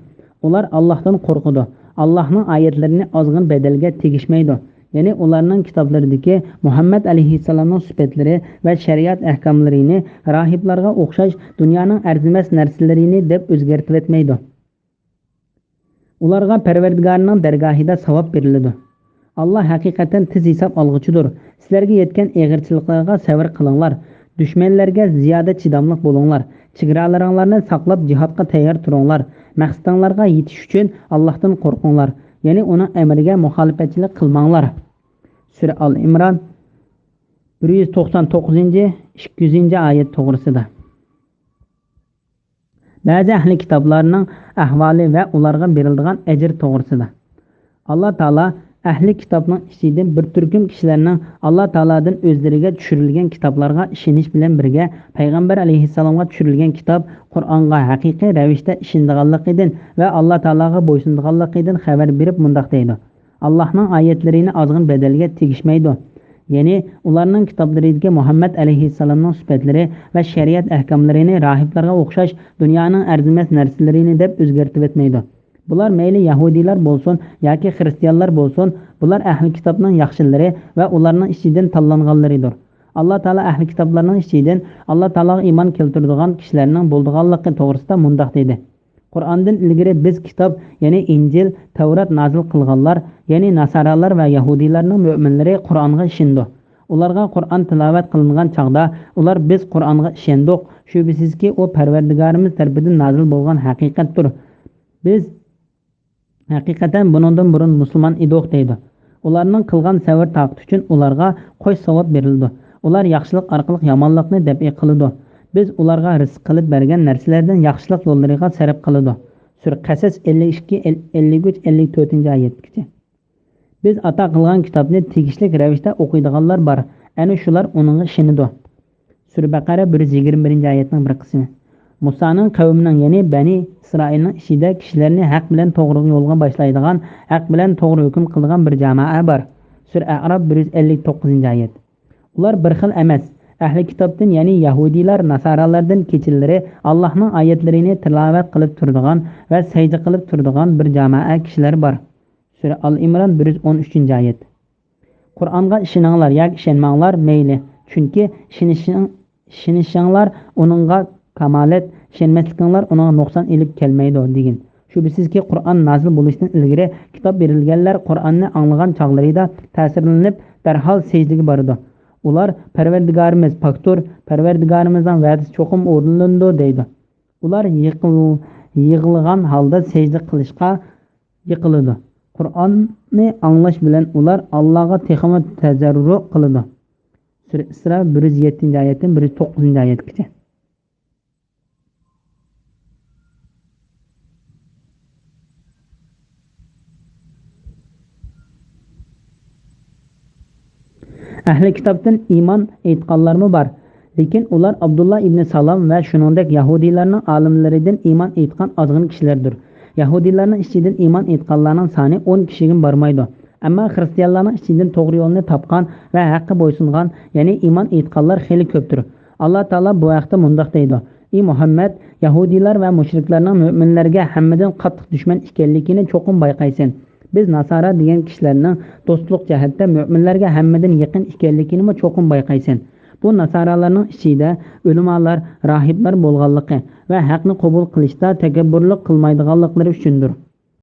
ئۇلار ئاللاھتىن قورقىدۇ. ئاللاھنىڭ ئايەتلىرىنى ئازغىن بەدەلگە تېگىشمەيدۇ. يەنى ئۇلارنىڭ كىتابلىرىدىكى مۇھەممەد ئەلەيھىسسالامنىڭ سۈپەتلىرى ۋە شەرىئەت ئەھكاملىرىنى راھىبلارغا ئوخشاش دۇنيانىڭ ئەرزىمەس نەرسىلىرىنى دەپ ئۆزگەرتىۋەتمەيدۇ. ئۇلارغا پەرۋەردىگارىنىڭ دەرگاھىدا ساۋاب بېرىلىدۇ. ئاللا ھەقىقەتەن تېز ھېساب ئالغۇچىدۇر. سىلەرگە يەتكەن ئېغىرچىلىقلارغا سەۋر قىلىڭلار. دۈشمەنلەرگە زىيادە چىداملىق بولۇڭلار. چېگرالىرىڭلارنى ساقلاپ، جىھادقا تەييار تۇرۇڭلار. مەقسىتىڭلارغا يېتىش ئۈچۈن ئاللاھتىن قورقۇڭلار. يەنى ئۇنىڭ ئەمرىگە مۇخالىپەتچىلىك قىلماڭلار. سۈرە ئال ئىمران، بىر يۈز توقسان توققۇزىنچى، ئىككى يۈزىنچى ئايەت توغرىسىدا. بەزى ئەھلى كىتابلارنىڭ ئەھۋالى ۋە ئۇلارغا بېرىلىدىغان ئەجىر توغرىسىدا. ئاللا تائالا ئەھلى كىتابنىڭ ئىچىدىن بىر تۈركۈم كىشىلەرنىڭ ئاللا تائالادىن ئۆزلىرىگە چۈشۈرۈلگەن كىتابلارغا ئىشىنىش بىلەن بىرگە، پەيغەمبەر ئەلەيھىسسالامغا چۈشۈرۈلگەن كىتاب قۇرئانغا ھەقىقىي رەۋىشتە ئىشىنىدىغانلىقىدىن ۋە ئاللا تائالاغا بويسۇنىدىغانلىقىدىن خەۋەر بېرىپ مۇنداق دەيدۇ: ئاللاھنىڭ ئايەتلىرىنى ئازغىن بەدەلگە تېگىشمەيدۇ. يەنى ئۇلارنىڭ كىتابلىرىدىكى مۇھەممەد ئەلەيھىسسالامنىڭ سۈپەتلىرى ۋە شەرىئەت ئەھكاملىرىنى راھىبلارغا ئوخشاش دۇنيانىڭ ئەرزىمەس نەرسىلىرىنى دەپ ئۆزگەرتىۋەتمەيدۇ. بۇلار مەيلى يەھۇدىيلار بولسۇن ياكى خىرىستىيانلار بولسۇن، بۇلار ئەھلى كىتابنىڭ ياخشىلىرى ۋە ئۇلارنىڭ ئىچىدىن تاللانغانلىرىدۇر. ئاللا تائالا ئەھلى كىتابلارنىڭ ئىچىدىن ئاللا تائالاغا ئىمان كەلتۈرىدىغان كىشىلەرنىڭ بولىدىغانلىقى توغرىسىدا مۇنداق دېدى: قۇرئاندىن ئىلگىرى بىز كىتاب، يەنى ئىنجىل، تەۋرات نازىل قىلغانلار، يەنى ناسارالار ۋە يەھۇدىيلارنىڭ مۆمىنلىرى قۇرئانغا ئىشىنىدۇ. ئۇلارغا قۇرئان تىلاۋەت قىلىنغان چاغدا، ئۇلار: بىز قۇرئانغا ئىشەندۇق، شۈبھىسىزكى، ئۇ پەرۋەردىگارىمىز تەرىپىدىن نازىل بولغان ھەقىقەتتۇر. بىز ھەقىقەتەن بۇنىڭدىن بۇرۇن مۇسۇلمان ئىدۇق دەيدۇ. ئۇلارنىڭ قىلغان سەۋر تاقىتى ئۈچۈن ئۇلارغا قوش ساۋاب بېرىلىدۇ. ئۇلار ياخشىلىق ئارقىلىق يامانلىقنى دەپئى قىلىدۇ. بىز ئۇلارغا رىزىق قىلىپ بەرگەن نەرسىلەردىن ياخشىلىق يوللىرىغا سەرپ قىلىدۇ. سۈرە قەسەس ئەللىك ئىككى، ئەللىك ئۈچ، ئەللىك تۆتىنچى ئايەتكىچە. بىز ئاتا قىلغان كىتابنى تېگىشلىك رەۋىشتە ئوقۇيدىغانلار بار. ئەنە شۇلار ئۇنىڭغا ئىشىنىدۇ. سۈرە بەقەرە بىر يۈز يىگىرمە بىرىنچى ئايەتنىڭ بىر قىسمى. مۇسانىڭ قەۋمىنىڭ، يەنى بەنى ئىسرائىلنىڭ ئىچىدە كىشىلەرنى ھەق بىلەن توغرا يولغا باشلايدىغان، ھەق بىلەن توغرا ھۆكۈم قىلىدىغان بىر جامائە بار. سۈرە ئەئراپ بىر يۈز ئەللىك توققۇزىنچى ئايەت. ئۇلار بىر خىل ئەمەس. ئەھلى كىتابتىن، يەنى يەھۇدىيلار، ناسارالىردىن كېچىلىرى ئاللاھنىڭ ئايەتلىرىنى تىلاۋەت قىلىپ تۇرىدىغان ۋە سەجدە قىلىپ تۇرىدىغان بىر جامائە كىشىلەر بار. سۈرە ئال ئىمران بىر يۈز ئون ئۈچىنچى ئايەت. قۇرئانغا ئىشىنىڭلار ياكى ئىشەنمەڭلار، مەيلى. چۈنكى ئىشىنىشىڭ-، ئىشىنىشىڭلار ئۇنىڭغا كامالەت، ئىشەنمەسلىكىڭلار ئۇنىڭغا نۇقسان ئېلىپ كەلمەيدۇ، دېگىن. شۈبھىسىزكى، قۇرئان نازىل بولۇشتىن ئىلگىرى كىتاب بېرىلگەنلەر قۇرئاننى ئاڭلىغان چاغلىرىدا تەسىرلىنىپ، دەرھال سەجدىگە بارىدۇ. ئۇلار، پەرۋەردىگارىمىز پاكتۇر، پەرۋەردىگارىمىزنىڭ ۋەدىسى چوقۇم ئورۇنلىنىدۇ، دەيدۇ. ئۇلار يىقىل-، يىغلىغان ھالدا سەجدە قىلىشقا يىقىلىدۇ. قۇرئاننى ئاڭلاش بىلەن ئۇلار ئاللاغا تېخىمۇ تەزەررۇ قىلىدۇ. سۈرە ئىسرا، بىر يۈز يەتتىنچى ئايەتتىن بىر يۈز توققۇزىنچى ئايەتكىچە. ئەھلى كىتابتىن ئىمان ئېيتقانلارمۇ بار. لېكىن ئۇلار ئابدۇللا ئىبنى سالام ۋە شۇنىڭدەك يەھۇدىيلارنىڭ ئالىملىرىدىن ئىمان ئېيتقان ئازغىنە كىشىلەردۇر. يەھۇدىيلارنىڭ ئىچىدىن ئىمان ئېيتقانلارنىڭ سانى ئون كىشىگىمۇ بارمايدۇ. ئەمما خىرىستىيانلارنىڭ ئىچىدىن توغرا يولنى تاپقان ۋە ھەققە بويسۇنغان، يەنى ئىمان ئېيتقانلار خېلى كۆپتۇر. ئاللا تائالا بۇ ھەقتە مۇنداق دەيدۇ: ئى مۇھەممەد، يەھۇدىيلار ۋە مۇشرىكلارنىڭ مۆمىنلەرگە ھەممىدىن قاتتىق دۈشمەن ئىكەنلىكىنى چوقۇم بايقايسەن. بىز ناسارا دېگەن كىشىلەرنىڭ دوستلۇق جەھەتتە مۆمىنلەرگە ھەممىدىن يېقىن ئىكەنلىكىنىمۇ چوقۇم بايقايسەن. بۇ ناسارالارنىڭ ئىچىدە ئۆلىمالار، راھىبلار بولغانلىقى ۋە ھەقنى قوبۇل قىلىشتا تەكەببۇرلۇق قىلمايدىغانلىقلىرى ئۈچۈندۇر.